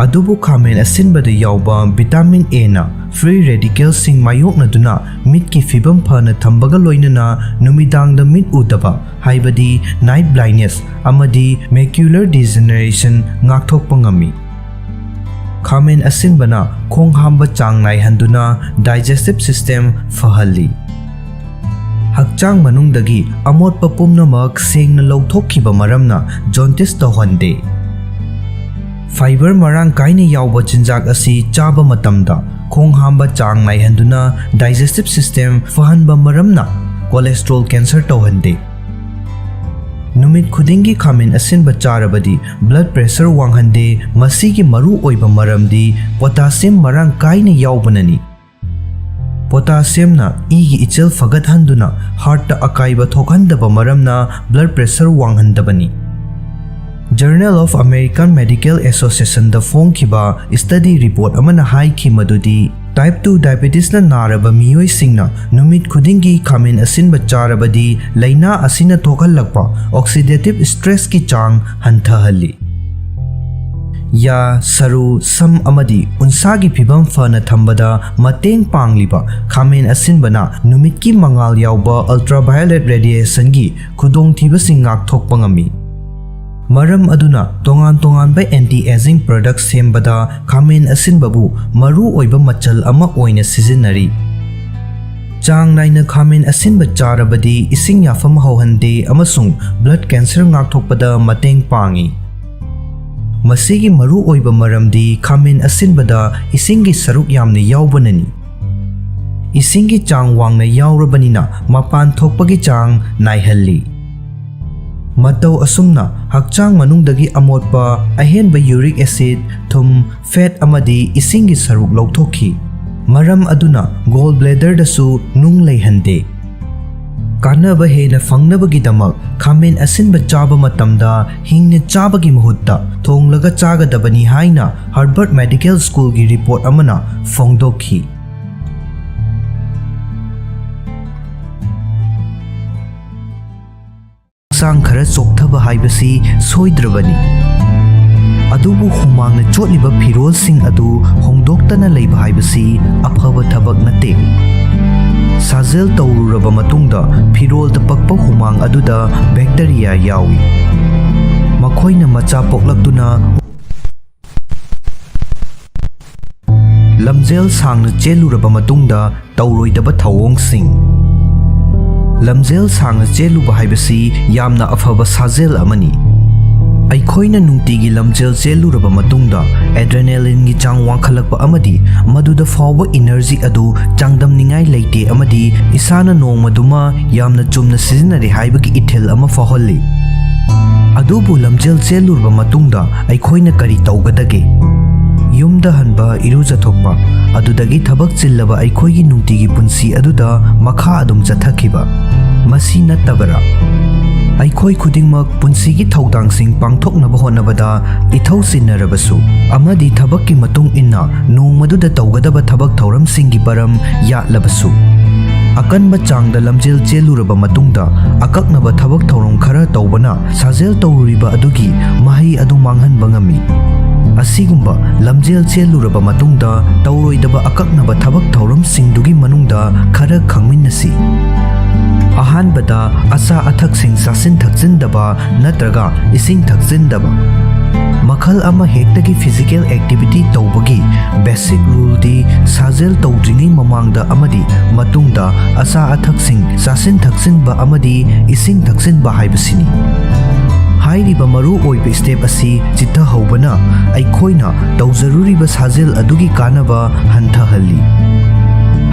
ꯑꯗꯨꯕꯨ ꯈꯥꯃꯦꯟ ꯑꯁꯤꯟꯕꯗ ꯌꯥꯎꯕ vitamin Aꯅ free radicalꯁꯤꯡ ꯃꯥꯌꯣꯛꯅꯗꯨꯅ ꯃꯤꯠꯀꯤ ꯐꯤꯕꯝ ꯐꯅ ꯊꯝꯕꯒ ꯂꯣꯏꯅꯅ ꯅꯨꯃꯤꯗꯥꯡꯗ ꯃꯤꯠ ꯎꯗꯕ, ꯍꯥꯏꯕꯗꯤ night blindness ꯑꯃꯗꯤ macular degeneration ꯉꯥꯛꯊꯣꯛꯄ ꯉꯝꯃꯤ꯫ ꯈꯥꯃꯦꯟ ꯑꯁꯤꯟꯕꯅ ꯈꯣꯡ ꯍꯥꯝꯕ ꯆꯥꯡ ꯅꯥꯏꯍꯟꯗꯨꯅ digestive system ꯐꯍꯜꯂꯤ꯫ ꯍꯛꯆꯥꯡ ꯃꯅꯨꯡꯗꯒꯤ ꯑꯃꯣꯠꯄ ꯄꯨꯝꯅꯃꯛ ꯁꯦꯡꯅ ꯂꯧꯊꯣꯛꯈꯤꯕ ꯃꯔꯝꯅ jaundice ꯇꯧꯍꯟꯗꯦ꯫ Fiber ꯃꯔꯥꯡ ꯀꯥꯏꯅ ꯌꯥꯎꯕ ꯆꯤꯟꯖꯥꯛ ꯑꯁꯤ ꯆꯥꯕ ꯃꯇꯝꯗ ꯈꯣꯡ ꯍꯥꯝꯕ ꯆꯥꯡ ꯅꯥꯏꯍꯟꯗꯨꯅ digestive system ꯐꯍꯟꯕ ꯃꯔꯝꯅ cholesterol cancer ꯇꯧꯍꯟꯗꯦ꯫ ꯅꯨꯃꯤꯠ ꯈꯨꯗꯤꯡꯒꯤ ꯈꯥꯃꯦꯟ ꯑꯁꯤꯟꯕ ꯆꯥꯔꯕꯗꯤ blood pressure ꯋꯥꯡꯍꯟꯗꯦ꯫ ꯃꯁꯤꯒꯤ ꯃꯔꯨ ꯑꯣꯏꯕ ꯃꯔꯝꯗꯤ potassium ꯃꯔꯥꯡ ꯀꯥꯏꯅ ꯌꯥꯎꯕꯅꯅꯤ꯫ Potassiumꯅ ꯏꯒꯤ ꯏꯆꯦꯜ ꯐꯒꯠꯍꯟꯗꯨꯅ heartꯇ ꯑꯀꯥꯏꯕ ꯊꯣꯛꯍꯟꯗꯕ ꯃꯔꯝꯅ blood pressure ꯋꯥꯡꯍꯟꯗꯕꯅꯤ꯫ Journal of American Medical Associationꯗ ꯐꯣꯡꯈꯤꯕ study report ꯑꯃꯅ ꯍꯥꯏꯈꯤ ꯃꯗꯨꯗꯤ type two diabetesꯅ ꯅꯥꯔꯕ ꯃꯤꯑꯣꯏꯁꯤꯡꯅ ꯅꯨꯃꯤꯠ ꯈꯨꯗꯤꯡꯒꯤ ꯈꯥꯃꯦꯟ ꯑꯁꯤꯟꯕ ꯆꯥꯔꯕꯗꯤ ꯂꯥꯏꯅꯥ ꯑꯁꯤꯅ ꯊꯣꯛꯍꯜꯂꯛꯄ oxidative stressꯀꯤ ꯆꯥꯡ ꯍꯟꯊꯍꯜꯂꯤ꯫ ꯌꯥ, ꯁꯔꯨ, ꯁꯝ ꯑꯃꯗꯤ ꯎꯟꯁꯥꯒꯤ ꯐꯤꯕꯝ ꯐꯅ ꯊꯝꯕꯗ ꯃꯇꯦꯡ ꯄꯥꯡꯂꯤꯕ ꯈꯥꯃꯦꯟ ꯑꯁꯤꯟꯕꯅ ꯅꯨꯃꯤꯠꯀꯤ ꯃꯉꯥꯜ ꯌꯥꯎꯕ ultraviolet radiationꯒꯤ ꯈꯨꯗꯣꯡꯊꯤꯕꯁꯤꯡ ꯉꯥꯛꯊꯣꯛꯄ ꯉꯝꯃꯤ꯫ ꯃꯔꯝ ꯑꯗꯨꯅ ꯇꯣꯉꯥꯟ ꯇꯣꯉꯥꯟꯕ anti aging product ꯁꯦꯝꯕꯗ ꯈꯥꯃꯦꯟ ꯑꯁꯤꯟꯕꯕꯨ ꯃꯔꯨ ꯑꯣꯏꯕ ꯃꯆꯜ ꯑꯃ ꯑꯣꯏꯅ ꯁꯤꯖꯤꯟꯅꯔꯤ꯫ ꯆꯥꯡ ꯅꯥꯏꯅ ꯈꯥꯃꯦꯟ ꯑꯁꯤꯟꯕ ꯆꯥꯔꯕꯗꯤ ꯏꯁꯤꯡ ꯌꯥꯐꯝ ꯍꯧꯍꯟꯗꯦ ꯑꯃꯁꯨꯡ blood cancer ꯉꯥꯛꯊꯣꯛꯄꯗ ꯃꯇꯦꯡ ꯄꯥꯡꯏ꯫ ꯃꯁꯤꯒꯤ ꯃꯔꯨ ꯑꯣꯏꯕ ꯃꯔꯝꯗꯤ ꯈꯥꯃꯦꯟ ꯑꯁꯤꯟꯕꯗ ꯏꯁꯤꯡꯒꯤ ꯁꯔꯨꯛ ꯌꯥꯝꯅ ꯌꯥꯎꯕꯅꯅꯤ꯫ ꯏꯁꯤꯡꯒꯤ ꯆꯥꯡ ꯋꯥꯡꯅ ꯌꯥꯎꯔꯕꯅꯤꯅ ꯃꯄꯥꯟ ꯊꯣꯛꯄꯒꯤ ꯆꯥꯡ ꯅꯥꯏꯍꯜꯂꯤ꯫ ꯃꯇꯧ ꯑꯁꯨꯝꯅ ꯍꯛꯆꯥꯡ ꯃꯅꯨꯡꯗꯒꯤ ꯑꯃꯣꯠꯄ, ꯑꯍꯦꯟꯕ uric acid, ꯊꯨꯝ, fat ꯑꯃꯗꯤ ꯏꯁꯤꯡꯒꯤ ꯁꯔꯨꯛ ꯂꯧꯊꯣꯛꯈꯤ꯫ ꯃꯔꯝ ꯑꯗꯨꯅ gall bladderꯗꯁꯨ ꯅꯨꯡ ꯂꯩꯍꯟꯗꯦ꯫ ꯀꯥꯟꯅꯕ ꯍꯦꯟꯅ ꯐꯪꯅꯕꯒꯤꯗꯃꯛ ꯈꯥꯃꯦꯟ ꯑꯁꯤꯟꯕ ꯆꯥꯕ ꯃꯇꯝꯗ ꯍꯤꯡꯅ ꯆꯥꯕꯒꯤ ꯃꯍꯨꯠꯇ ꯊꯣꯡꯂꯒ ꯆꯥꯒꯗꯕꯅꯤ ꯍꯥꯏꯅ Harvard Medical Schoolꯒꯤ report ꯑꯃꯅ ꯐꯣꯡꯗꯣꯛꯈꯤ꯫ ꯍꯛꯆꯥꯡ ꯈꯔ ꯆꯣꯛꯊꯕ ꯍꯥꯏꯕꯁꯤ ꯁꯣꯏꯗ꯭ꯔꯕꯅꯤ꯫ ꯑꯗꯨꯕꯨ ꯍꯨꯃꯥꯡꯅ ꯆꯣꯠꯂꯤꯕ ꯐꯤꯔꯣꯜꯁꯤꯡ ꯑꯗꯨ ꯍꯣꯡꯗꯣꯛꯇꯅ ꯂꯩꯕ ꯍꯥꯏꯕꯁꯤ ꯑꯐꯕ ꯊꯕꯛ ꯅꯠꯇꯦ꯫ ꯁꯥꯖꯦꯜ ꯇꯧꯔꯨꯔꯕ ꯃꯇꯨꯡꯗ ꯐꯤꯔꯣꯜꯗ ꯄꯛꯄ ꯍꯨꯃꯥꯡ ꯑꯗꯨꯗ bacteria ꯌꯥꯎꯏ꯫ ꯃꯈꯣꯏꯅ ꯃꯆꯥ ꯄꯣꯛꯂꯛꯇꯨꯅ ꯂꯝꯖꯦꯜ ꯁꯥꯡꯅ ꯆꯦꯜꯂꯨꯔꯕ ꯃꯇꯨꯡꯗ ꯇꯧꯔꯣꯏꯗꯕ ꯊꯧꯑꯣꯡꯁꯤꯡ꯫ ꯂꯝꯖꯦꯜ ꯁꯥꯡꯅ ꯆꯦꯜꯂꯨꯕ ꯍꯥꯏꯕꯁꯤ ꯌꯥꯝꯅ ꯑꯐꯕ ꯁꯥꯖꯦꯜ ꯑꯃꯅꯤ꯫ ꯑꯩꯈꯣꯏꯅ ꯅꯨꯡꯇꯤꯒꯤ ꯂꯝꯖꯦꯜ ꯆꯦꯜꯂꯨꯔꯕ ꯃꯇꯨꯡꯗ adrenalineꯒꯤ ꯆꯥꯡ ꯋꯥꯡꯈꯠꯂꯛꯄ ꯑꯃꯗꯤ ꯃꯗꯨꯗ ꯐꯥꯎꯕ energy ꯑꯗꯨ ꯆꯥꯡꯗꯝꯅꯤꯡꯉꯥꯏ ꯂꯩꯇꯦ ꯑꯃꯗꯤ ꯏꯁꯥꯅ ꯅꯣꯡꯃꯗꯨꯃ ꯌꯥꯝꯅ ꯆꯨꯝꯅ ꯁꯤꯖꯤꯟꯅꯔꯦ ꯍꯥꯏꯕꯒꯤ ꯏꯊꯤꯜ ꯑꯃ ꯐꯥꯎꯍꯜꯂꯤ꯫ ꯑꯗꯨꯕꯨ ꯂꯝꯖꯦꯜ ꯆꯦꯜꯂꯨꯔꯕ ꯃꯇꯨꯡꯗ ꯑꯩꯈꯣꯏꯅ ꯀꯔꯤ ꯇꯧꯒꯗꯒꯦ? ꯌꯨꯝꯗ ꯍꯟꯕ, ꯏꯔꯨꯖꯊꯣꯛꯄ, ꯑꯗꯨꯗꯒꯤ ꯊꯕꯛ ꯆꯤꯜꯂꯕ ꯑꯩꯈꯣꯏꯒꯤ ꯅꯨꯡꯇꯤꯒꯤ ꯄꯨꯟꯁꯤ ꯑꯗꯨꯗ ꯃꯈꯥ ꯑꯗꯨꯝ ꯆꯠꯊꯈꯤꯕ꯫ ꯃꯁꯤ ꯅꯠꯇꯕꯔꯥ? ꯑꯩꯈꯣꯏ ꯈꯨꯗꯤꯡꯃꯛ ꯄꯨꯟꯁꯤꯒꯤ ꯊꯧꯗꯥꯡꯁꯤꯡ ꯄꯥꯡꯊꯣꯛꯅꯕ ꯍꯣꯠꯅꯕꯗ ꯏꯊꯧ ꯆꯤꯟꯅꯔꯕꯁꯨ ꯑꯃꯗꯤ ꯊꯕꯛꯀꯤ ꯃꯇꯨꯡ ꯏꯟꯅ ꯅꯣꯡꯃꯗꯨꯗ ꯇꯧꯒꯗꯕ ꯊꯕꯛ ꯊꯧꯔꯝꯁꯤꯡꯒꯤ ꯄꯔꯝ ꯌꯥꯠꯂꯕꯁꯨ, ꯑꯀꯟꯕ ꯆꯥꯡꯗ ꯂꯝꯖꯦꯜ ꯆꯦꯜꯂꯨꯔꯕ ꯃꯇꯨꯡꯗ ꯑꯀꯛꯅꯕ ꯊꯕꯛ ꯊꯧꯔꯝ ꯈꯔ ꯇꯧꯕꯅ ꯁꯥꯖꯦꯜ ꯇꯧꯔꯨꯔꯤꯕ ꯑꯗꯨꯒꯤ ꯃꯍꯩ ꯑꯗꯨ ꯃꯥꯡꯍꯟꯕ ꯉꯝꯃꯤ꯫ ꯑꯁꯤꯒꯨꯝꯕ ꯂꯝꯖꯦꯜ ꯆꯦꯜꯂꯨꯔꯕ ꯃꯇꯨꯡꯗ ꯇꯧꯔꯣꯏꯗꯕ ꯑꯀꯛꯅꯕ ꯊꯕꯛ ꯊꯧꯔꯝꯁꯤꯡꯗꯨꯒꯤ ꯃꯅꯨꯡꯗ ꯈꯔ ꯈꯪꯃꯤꯟꯅꯁꯤ꯫ ꯑꯍꯥꯟꯕꯗ, ꯑꯆꯥ ꯑꯊꯛꯁꯤꯡ ꯆꯥꯁꯤꯟ ꯊꯛꯆꯤꯟꯗꯕ ꯅꯠꯇ꯭ꯔꯒ ꯏꯁꯤꯡ ꯊꯛꯆꯤꯟꯗꯕ꯫ ꯃꯈꯜ ꯑꯃ ꯍꯦꯛꯇꯒꯤ physical activity ꯇꯧꯕꯒꯤ basic ruleꯗꯤ ꯁꯥꯖꯦꯜ ꯇꯧꯗ꯭ꯔꯤꯉꯩ ꯃꯃꯥꯡꯗ ꯑꯃꯗꯤ ꯃꯇꯨꯡꯗ ꯑꯆꯥ ꯑꯊꯛꯁꯤꯡ ꯆꯥꯁꯤꯟ ꯊꯛꯆꯤꯟꯕ ꯑꯃꯗꯤ ꯏꯁꯤꯡ ꯊꯛꯆꯤꯟꯕ ꯍꯥꯏꯕꯁꯤꯅꯤ꯫ ꯍꯥꯏꯔꯤꯕ ꯃꯔꯨ ꯑꯣꯏꯕ step ꯑꯁꯤ ꯆꯤꯠꯊꯍꯧꯕꯅ ꯑꯩꯈꯣꯏꯅ ꯇꯧꯖꯔꯨꯔꯤꯕ ꯁꯥꯖꯦꯜ ꯑꯗꯨꯒꯤ ꯀꯥꯟꯅꯕ ꯍꯟꯊꯍꯜꯂꯤ꯫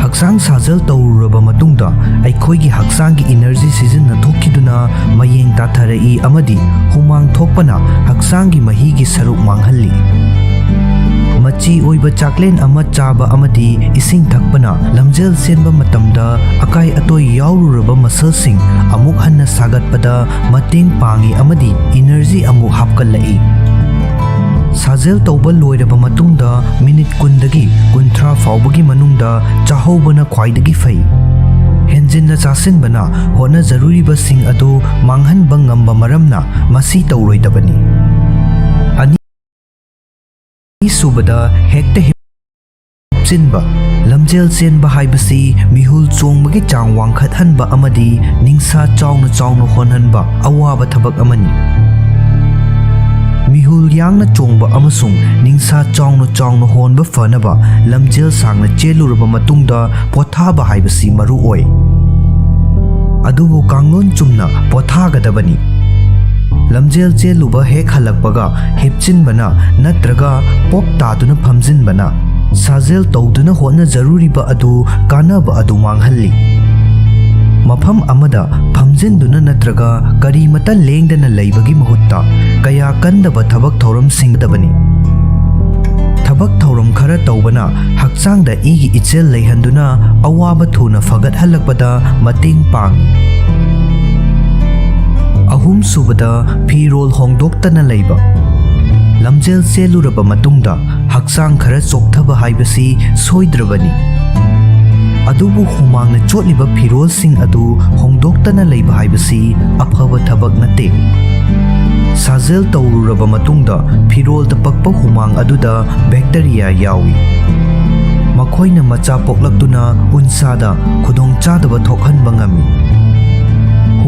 ꯍꯛꯆꯥꯡ ꯁꯥꯖꯦꯜ ꯇꯧꯔꯨꯔꯕ ꯃꯇꯨꯡꯗ ꯑꯩꯈꯣꯏꯒꯤ ꯍꯛꯆꯥꯡꯒꯤ energy ꯁꯤꯖꯤꯟꯅꯊꯣꯛꯈꯤꯗꯨꯅ ꯃꯌꯦꯡ ꯇꯥꯊꯔꯛꯏ ꯑꯃꯗꯤ ꯍꯨꯃꯥꯡ ꯊꯣꯛꯄꯅ ꯍꯛꯆꯥꯡꯒꯤ ꯃꯍꯤꯒꯤ ꯁꯔꯨꯛ ꯃꯥꯡꯍꯜꯂꯤ꯫ ꯃꯆꯤ ꯑꯣꯏꯕ ꯆꯥꯛꯂꯦꯟ ꯑꯃ ꯆꯥꯕ ꯑꯃꯗꯤ ꯏꯁꯤꯡ ꯊꯛꯄꯅ ꯂꯝꯖꯦꯜ ꯆꯦꯟꯕ ꯃꯇꯝꯗ ꯑꯀꯥꯏ ꯑꯇꯣꯏ ꯌꯥꯎꯔꯨꯔꯕ muscleꯁꯤꯡ ꯑꯃꯨꯛ ꯍꯟꯅ ꯁꯥꯒꯠꯄꯗ ꯃꯇꯦꯡ ꯄꯥꯡꯏ ꯑꯃꯗꯤ energy ꯑꯃꯨꯛ ꯍꯥꯞꯀꯠꯂꯛꯏ꯫ ꯁꯥꯖꯦꯜ ꯇꯧꯕ ꯂꯣꯏꯔꯕ ꯃꯇꯨꯡꯗ ꯃꯤꯅꯤꯠ ꯀꯨꯟꯗꯒꯤ ꯀꯨꯟꯊ꯭ꯔꯥ ꯐꯥꯎꯕꯒꯤ ꯃꯅꯨꯡꯗ ꯆꯥꯍꯧꯕꯅ ꯈ꯭ꯋꯥꯏꯗꯒꯤ ꯐꯩ꯫ ꯍꯦꯟꯖꯤꯟꯅ ꯆꯥꯁꯤꯟꯕꯅ ꯍꯣꯠꯅꯖꯔꯨꯔꯤꯕꯁꯤꯡ ꯑꯗꯨ ꯃꯥꯡꯍꯟꯕ ꯉꯝꯕ ꯃꯔꯝꯅ ꯃꯁꯤ ꯇꯧꯔꯣꯏꯗꯕꯅꯤ꯫ ꯑꯅꯤꯁꯨꯕꯗ, ꯍꯦꯛꯇ ꯍꯤꯞꯆꯤꯟꯕ꯫ ꯂꯝꯖꯦꯜ ꯆꯦꯟꯕ ꯍꯥꯏꯕꯁꯤ ꯃꯤꯍꯨꯜ ꯆꯣꯡꯕꯒꯤ ꯆꯥꯡ ꯋꯥꯡꯈꯠꯍꯟꯕ ꯑꯃꯗꯤ ꯅꯤꯡꯁꯥ ꯆꯥꯎꯅ ꯆꯥꯎꯅ ꯍꯣꯟꯍꯟꯕ ꯑꯋꯥꯕ ꯊꯕꯛ ꯑꯃꯅꯤ꯫ ꯃꯤꯍꯨꯜ ꯌꯥꯡꯅ ꯆꯣꯡꯕ ꯑꯃꯁꯨꯡ ꯅꯤꯡꯁꯥ ꯆꯥꯎꯅ ꯆꯥꯎꯅ ꯍꯣꯟꯕ ꯐꯅꯕ ꯂꯝꯖꯦꯜ ꯁꯥꯡꯅ ꯆꯦꯜꯂꯨꯔꯕ ꯃꯇꯨꯡꯗ ꯄꯣꯊꯥꯕ ꯍꯥꯏꯕꯁꯤ ꯃꯔꯨ ꯑꯣꯏ꯫ ꯑꯗꯨꯕꯨ ꯀꯥꯡꯂꯣꯟ ꯆꯨꯝꯅ ꯄꯣꯊꯥꯒꯗꯕꯅꯤ꯫ ꯂꯝꯖꯦꯜ ꯆꯦꯜꯂꯨꯕ ꯍꯦꯛ ꯍꯜꯂꯛꯄꯒ ꯍꯤꯞꯆꯤꯟꯕꯅ ꯅꯠꯇ꯭ꯔꯒ ꯄꯣꯞ ꯇꯥꯗꯨꯅ ꯐꯝꯖꯤꯟꯕꯅ ꯁꯥꯖꯦꯜ ꯇꯧꯗꯨꯅ ꯍꯣꯠꯅꯖꯔꯨꯔꯤꯕ ꯑꯗꯨ ꯀꯥꯟꯅꯕ ꯑꯗꯨ ꯃꯥꯡꯍꯜꯂꯤ꯫ ꯃꯐꯝ ꯑꯃꯗ ꯐꯝꯖꯤꯟꯗꯨꯅ ꯅꯠꯇ꯭ꯔꯒ ꯀꯔꯤꯃꯇ ꯂꯦꯡꯗꯅ ꯂꯩꯕꯒꯤ ꯃꯍꯨꯠꯇ ꯀꯌꯥ ꯀꯟꯗꯕ ꯊꯕꯛ ꯊꯧꯔꯝꯁꯤꯡꯗꯕꯅꯤ꯫ ꯊꯕꯛ ꯊꯧꯔꯝ ꯈꯔ ꯇꯧꯕꯅ ꯍꯛꯆꯥꯡꯗ ꯏꯒꯤ ꯏꯆꯦꯜ ꯂꯩꯍꯟꯗꯨꯅ ꯑꯋꯥꯕ ꯊꯨꯅ ꯐꯒꯠꯍꯜꯂꯛꯄꯗ ꯃꯇꯦꯡ ꯄꯥꯡꯏ꯫ ꯑꯍꯨꯝꯁꯨꯕꯗ, ꯐꯤꯔꯣꯜ ꯍꯣꯡꯗꯣꯛꯇꯅ ꯂꯩꯕ꯫ ꯂꯝꯖꯦꯜ ꯆꯦꯜꯂꯨꯔꯕ ꯃꯇꯨꯡꯗ ꯍꯛꯆꯥꯡ ꯈꯔ ꯆꯣꯛꯊꯕ ꯍꯥꯏꯕꯁꯤ ꯁꯣꯏꯗ꯭ꯔꯕꯅꯤ꯫ ꯑꯗꯨꯕꯨ ꯍꯨꯃꯥꯡꯅ ꯆꯣꯠꯂꯤꯕ ꯐꯤꯔꯣꯜꯁꯤꯡ ꯑꯗꯨ ꯍꯣꯡꯗꯣꯛꯇꯅ ꯂꯩꯕ ꯍꯥꯏꯕꯁꯤ ꯑꯐꯕ ꯊꯕꯛ ꯅꯠꯇꯦ꯫ ꯁꯥꯖꯦꯜ ꯇꯧꯔꯨꯔꯕ ꯃꯇꯨꯡꯗ ꯐꯤꯔꯣꯜꯗ ꯄꯛꯄ ꯍꯨꯃꯥꯡ ꯑꯗꯨꯗ bacteria ꯌꯥꯎꯏ꯫ ꯃꯈꯣꯏꯅ ꯃꯆꯥ ꯄꯣꯛꯂꯛꯇꯨꯅ ꯎꯟꯁꯥꯗ ꯈꯨꯗꯣꯡꯆꯥꯗꯕ ꯊꯣꯛꯍꯟꯕ ꯉꯝꯃꯤ꯫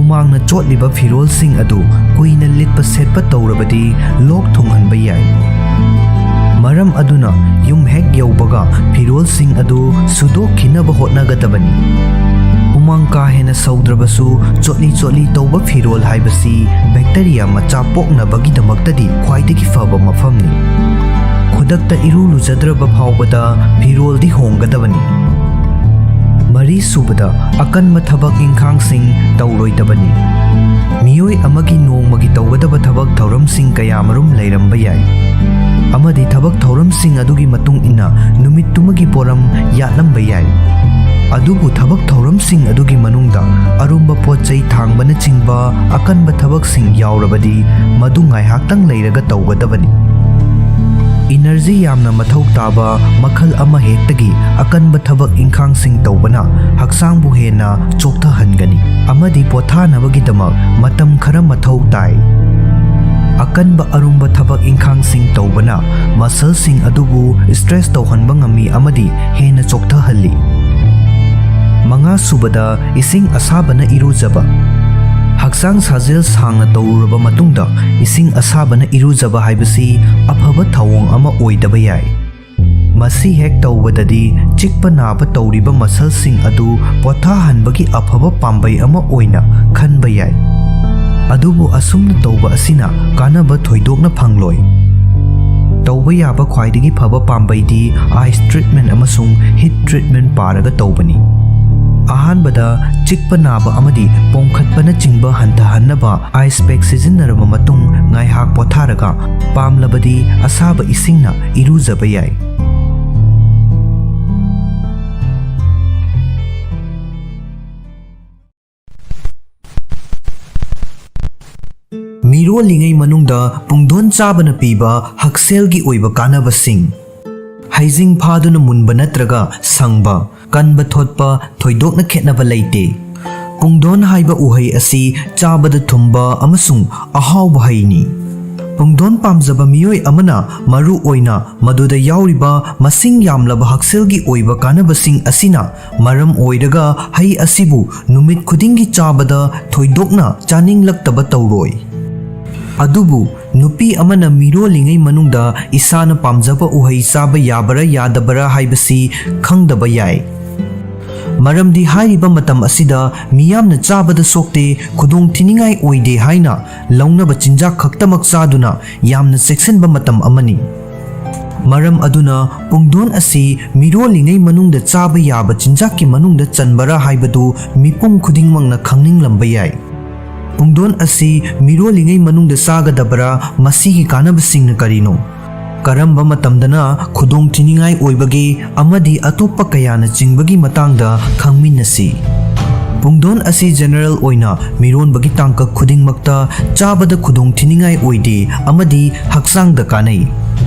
ꯍꯨꯃꯥꯡꯅ ꯆꯣꯠꯂꯤꯕ ꯐꯤꯔꯣꯜꯁꯤꯡ ꯑꯗꯨ ꯀꯨꯏꯅ ꯂꯤꯠꯄ ꯁꯦꯠꯄ ꯇꯧꯔꯕꯗꯤ ꯂꯣꯛ ꯊꯨꯡꯍꯟꯕ ꯌꯥꯏ꯫ ꯃꯔꯝ ꯑꯗꯨꯅ ꯌꯨꯝ ꯍꯦꯛ ꯌꯧꯕꯒ ꯐꯤꯔꯣꯜꯁꯤꯡ ꯑꯗꯨ ꯁꯨꯗꯣꯛꯈꯤꯅꯕ ꯍꯣꯠꯅꯒꯗꯕꯅꯤ꯫ ꯍꯨꯃꯥꯡ ꯀꯥ ꯍꯦꯟꯅ ꯁꯧꯗ꯭ꯔꯕꯁꯨ, ꯆꯣꯠꯂꯤ ꯆꯣꯠꯂꯤ ꯇꯧꯕ ꯐꯤꯔꯣꯜ ꯍꯥꯏꯕꯁꯤ bacteria ꯃꯆꯥ ꯄꯣꯛꯅꯕꯒꯤꯗꯃꯛꯇꯗꯤ ꯈ꯭ꯋꯥꯏꯗꯒꯤ ꯐꯕ ꯃꯐꯝꯅꯤ꯫ ꯈꯨꯗꯛꯇ ꯏꯔꯨ ꯂꯨꯖꯗ꯭ꯔꯕ ꯐꯥꯎꯕꯗ ꯐꯤꯔꯣꯜꯗꯤ ꯍꯣꯡꯒꯗꯕꯅꯤ꯫ ꯃꯔꯤꯁꯨꯕꯗ, ꯑꯀꯟꯕ ꯊꯕꯛ ꯏꯪꯈꯥꯡꯁꯤꯡ ꯇꯧꯔꯣꯏꯗꯕꯅꯤ꯫ ꯃꯤꯑꯣꯏ ꯑꯃꯒꯤ ꯅꯣꯡꯃꯒꯤ ꯇꯧꯒꯗꯕ ꯊꯕꯛ ꯊꯧꯔꯝꯁꯤꯡ ꯀꯌꯥꯃꯔꯨꯝ ꯂꯩꯔꯝꯕ ꯌꯥꯏ, ꯑꯃꯗꯤ ꯊꯕꯛ ꯊꯧꯔꯝꯁꯤꯡ ꯑꯗꯨꯒꯤ ꯃꯇꯨꯡ ꯏꯟꯅ ꯅꯨꯃꯤꯠꯇꯨꯃꯒꯤ ꯄꯣꯔꯝ ꯌꯥꯠꯂꯝꯕ ꯌꯥꯏ꯫ ꯑꯗꯨꯕꯨ ꯊꯕꯛ ꯊꯧꯔꯝꯁꯤꯡ ꯑꯗꯨꯒꯤ ꯃꯅꯨꯡꯗ ꯑꯔꯨꯝꯕ ꯄꯣꯠ ꯆꯩ ꯊꯥꯡꯕꯅꯆꯤꯡꯕ ꯑꯀꯟꯕ ꯊꯕꯛꯁꯤꯡ ꯌꯥꯎꯔꯕꯗꯤ, ꯃꯗꯨ ꯉꯥꯏꯍꯥꯛꯇꯪ ꯂꯩꯔꯒ ꯇꯧꯒꯗꯕꯅꯤ꯫ Energy ꯌꯥꯝꯅ ꯃꯊꯧ ꯇꯥꯕ ꯃꯈꯜ ꯑꯃꯍꯦꯛꯇꯒꯤ ꯑꯀꯟꯕ ꯊꯕꯛ ꯏꯪꯈꯥꯡꯁꯤꯡ ꯇꯧꯕꯅ ꯍꯛꯆꯥꯡꯕꯨ ꯍꯦꯟꯅ ꯆꯣꯛꯊꯍꯟꯒꯅꯤ ꯑꯃꯗꯤ ꯄꯣꯊꯥꯅꯕꯒꯤꯗꯃꯛ ꯃꯇꯝ ꯈꯔ ꯃꯊꯧ ꯇꯥꯏ꯫ ꯑꯀꯟꯕ ꯑꯔꯨꯝꯕ ꯊꯕꯛ ꯏꯪꯈꯥꯡꯁꯤꯡ ꯇꯧꯕꯅ muscleꯁꯤꯡ ꯑꯗꯨꯕꯨ stress ꯇꯧꯍꯟꯕ ꯉꯝꯃꯤ ꯑꯃꯗꯤ ꯍꯦꯟꯅ ꯆꯣꯛꯊꯍꯜꯂꯤ꯫ ꯃꯉꯥꯁꯨꯕꯗ, ꯏꯁꯤꯡ ꯑꯁꯥꯕꯅ ꯏꯔꯨꯖꯕ꯫ ꯍꯛꯆꯥꯡ ꯁꯥꯖꯦꯜ ꯁꯥꯡꯅ ꯇꯧꯔꯨꯔꯕ ꯃꯇꯨꯡꯗ ꯏꯁꯤꯡ ꯑꯁꯥꯕꯅ ꯏꯔꯨꯖꯕ ꯍꯥꯏꯕꯁꯤ ꯑꯐꯕ ꯊꯧꯑꯣꯡ ꯑꯃ ꯑꯣꯏꯗꯕ ꯌꯥꯏ꯫ ꯃꯁꯤ ꯍꯦꯛ ꯇꯧꯕꯗꯗꯤ ꯆꯤꯛꯄ ꯅꯥꯕ ꯇꯧꯔꯤꯕ muscleꯁꯤꯡ ꯑꯗꯨ ꯄꯣꯊꯥꯍꯟꯕꯒꯤ ꯑꯐꯕ ꯄꯥꯝꯕꯩ ꯑꯃ ꯑꯣꯏꯅ ꯈꯟꯕ ꯌꯥꯏ꯫ ꯑꯗꯨꯕꯨ ꯑꯁꯨꯝꯅ ꯇꯧꯕ ꯑꯁꯤꯅ ꯀꯥꯟꯅꯕ ꯊꯣꯏꯗꯣꯛꯅ ꯐꯪꯂꯣꯏ꯫ ꯇꯧꯕ ꯌꯥꯕ ꯈ꯭ꯋꯥꯏꯗꯒꯤ ꯐꯕ ꯄꯥꯝꯕꯩꯗꯤ ice treatment ꯑꯃꯁꯨꯡ heat treatment ꯄꯥꯔꯒ ꯇꯧꯕꯅꯤ꯫ ꯑꯍꯥꯟꯕꯗ, ꯆꯤꯛꯄ ꯅꯥꯕ ꯑꯃꯗꯤ ꯄꯣꯝꯈꯠꯄꯅꯆꯤꯡꯕ ꯍꯟꯊꯍꯟꯅꯕ ice pack ꯁꯤꯖꯤꯟꯅꯔꯕ ꯃꯇꯨꯡ ꯉꯥꯏꯍꯥꯛ ꯄꯣꯊꯥꯔꯒ, ꯄꯥꯝꯂꯕꯗꯤ ꯑꯁꯥꯕ ꯏꯁꯤꯡꯅ ꯏꯔꯨꯖꯕ ꯌꯥꯏ꯫ ꯃꯤꯔꯣꯜꯂꯤꯉꯩ ꯃꯅꯨꯡꯗ ꯄꯨꯡꯗꯣꯟ ꯆꯥꯕꯅ ꯄꯤꯕ ꯍꯛꯁꯦꯜꯒꯤ ꯑꯣꯏꯕ ꯀꯥꯟꯅꯕꯁꯤꯡ꯫ ꯍꯩꯖꯤꯡ ꯐꯥꯗꯨꯅ ꯃꯨꯟꯕ ꯅꯠꯇ꯭ꯔꯒ ꯁꯪꯕ, ꯀꯟꯕ ꯊꯣꯠꯄ ꯊꯣꯏꯗꯣꯛꯅ ꯈꯦꯠꯅꯕ ꯂꯩꯇꯦ꯫ ꯄꯨꯡꯗꯣꯟ ꯍꯥꯏꯕ ꯎꯍꯩ ꯑꯁꯤ ꯆꯥꯕꯗ ꯊꯨꯝꯕ ꯑꯃꯁꯨꯡ ꯑꯍꯥꯎꯕ ꯍꯩꯅꯤ꯫ ꯄꯨꯡꯗꯣꯟ ꯄꯥꯝꯖꯕ ꯃꯤꯑꯣꯏ ꯑꯃꯅ ꯃꯔꯨ ꯑꯣꯏꯅ ꯃꯗꯨꯗ ꯌꯥꯎꯔꯤꯕ ꯃꯁꯤꯡ ꯌꯥꯝꯂꯕ ꯍꯛꯁꯦꯜꯒꯤ ꯑꯣꯏꯕ ꯀꯥꯟꯅꯕꯁꯤꯡ ꯑꯁꯤꯅ ꯃꯔꯝ ꯑꯣꯏꯔꯒ ꯍꯩ ꯑꯁꯤꯕꯨ ꯅꯨꯃꯤꯠ ꯈꯨꯗꯤꯡꯒꯤ ꯆꯥꯕꯗ ꯊꯣꯏꯗꯣꯛꯅ ꯆꯥꯅꯤꯡꯂꯛꯇꯕ ꯇꯧꯔꯣꯏ꯫ ꯑꯗꯨꯕꯨ ꯅꯨꯄꯤ ꯑꯃꯅ ꯃꯤꯔꯣꯜꯂꯤꯉꯩ ꯃꯅꯨꯡꯗ ꯏꯁꯥꯅ ꯄꯥꯝꯖꯕ ꯎꯍꯩ ꯆꯥꯕ ꯌꯥꯕꯔꯥ ꯌꯥꯗꯕꯔꯥ ꯍꯥꯏꯕꯁꯤ ꯈꯪꯗꯕ ꯌꯥꯏ꯫ ꯃꯔꯝꯗꯤ ꯍꯥꯏꯔꯤꯕ ꯃꯇꯝ ꯑꯁꯤꯗ ꯃꯤꯌꯥꯝꯅ ꯆꯥꯕꯗ ꯁꯣꯛꯇꯦ, ꯈꯨꯗꯣꯡ ꯊꯤꯅꯤꯡꯉꯥꯏ ꯑꯣꯏꯗꯦ ꯍꯥꯏꯅ ꯂꯧꯅꯕ ꯆꯤꯟꯖꯥꯛ ꯈꯛꯇꯃꯛ ꯆꯥꯗꯨꯅ ꯌꯥꯝꯅ ꯆꯦꯛꯁꯤꯟꯕ ꯃꯇꯝ ꯑꯃꯅꯤ꯫ ꯃꯔꯝ ꯑꯗꯨꯅ ꯄꯨꯡꯗꯣꯟ ꯑꯁꯤ ꯃꯤꯔꯣꯜꯂꯤꯉꯩ ꯃꯅꯨꯡꯗ ꯆꯥꯕ ꯌꯥꯕ ꯆꯤꯟꯖꯥꯛꯀꯤ ꯃꯅꯨꯡꯗ ꯆꯟꯕꯔꯥ ꯍꯥꯏꯕꯗꯨ ꯃꯤꯄꯨꯝ ꯈꯨꯗꯤꯡꯃꯛꯅ ꯈꯪꯅꯤꯡꯂꯝꯕ ꯌꯥꯏ꯫ ꯄꯨꯡꯗꯣꯟ ꯑꯁꯤ ꯃꯤꯔꯣꯜꯂꯤꯉꯩ ꯃꯅꯨꯡꯗ ꯆꯥꯒꯗꯕꯔꯥ? ꯃꯁꯤꯒꯤ ꯀꯥꯟꯅꯕꯁꯤꯡꯅ ꯀꯔꯤꯅꯣ? ꯀꯔꯝꯕ ꯃꯇꯝꯗꯅ ꯈꯨꯗꯣꯡ ꯊꯤꯅꯤꯡꯉꯥꯏ ꯑꯣꯏꯕꯒꯦ? ꯑꯃꯗꯤ ꯑꯇꯣꯞꯄ ꯀꯌꯥꯅ ꯆꯤꯡꯕꯒꯤ ꯃꯇꯥꯡꯗ ꯈꯪꯃꯤꯟꯅꯁꯤ꯫ ꯄꯨꯡꯗꯣꯟ ꯑꯁꯤ ꯖꯦꯅꯔꯦꯜ ꯑꯣꯏꯅ ꯃꯤꯔꯣꯟꯕꯒꯤ ꯇꯥꯡꯀꯛ ꯈꯨꯗꯤꯡꯃꯛꯇ ꯆꯥꯕꯗ ꯈꯨꯗꯣꯡ ꯊꯤꯅꯤꯡꯉꯥꯏ ꯑꯣꯏꯗꯦ ꯑꯃꯗꯤ ꯍꯛꯆꯥꯡꯗ ꯀꯥꯟꯅꯩ꯫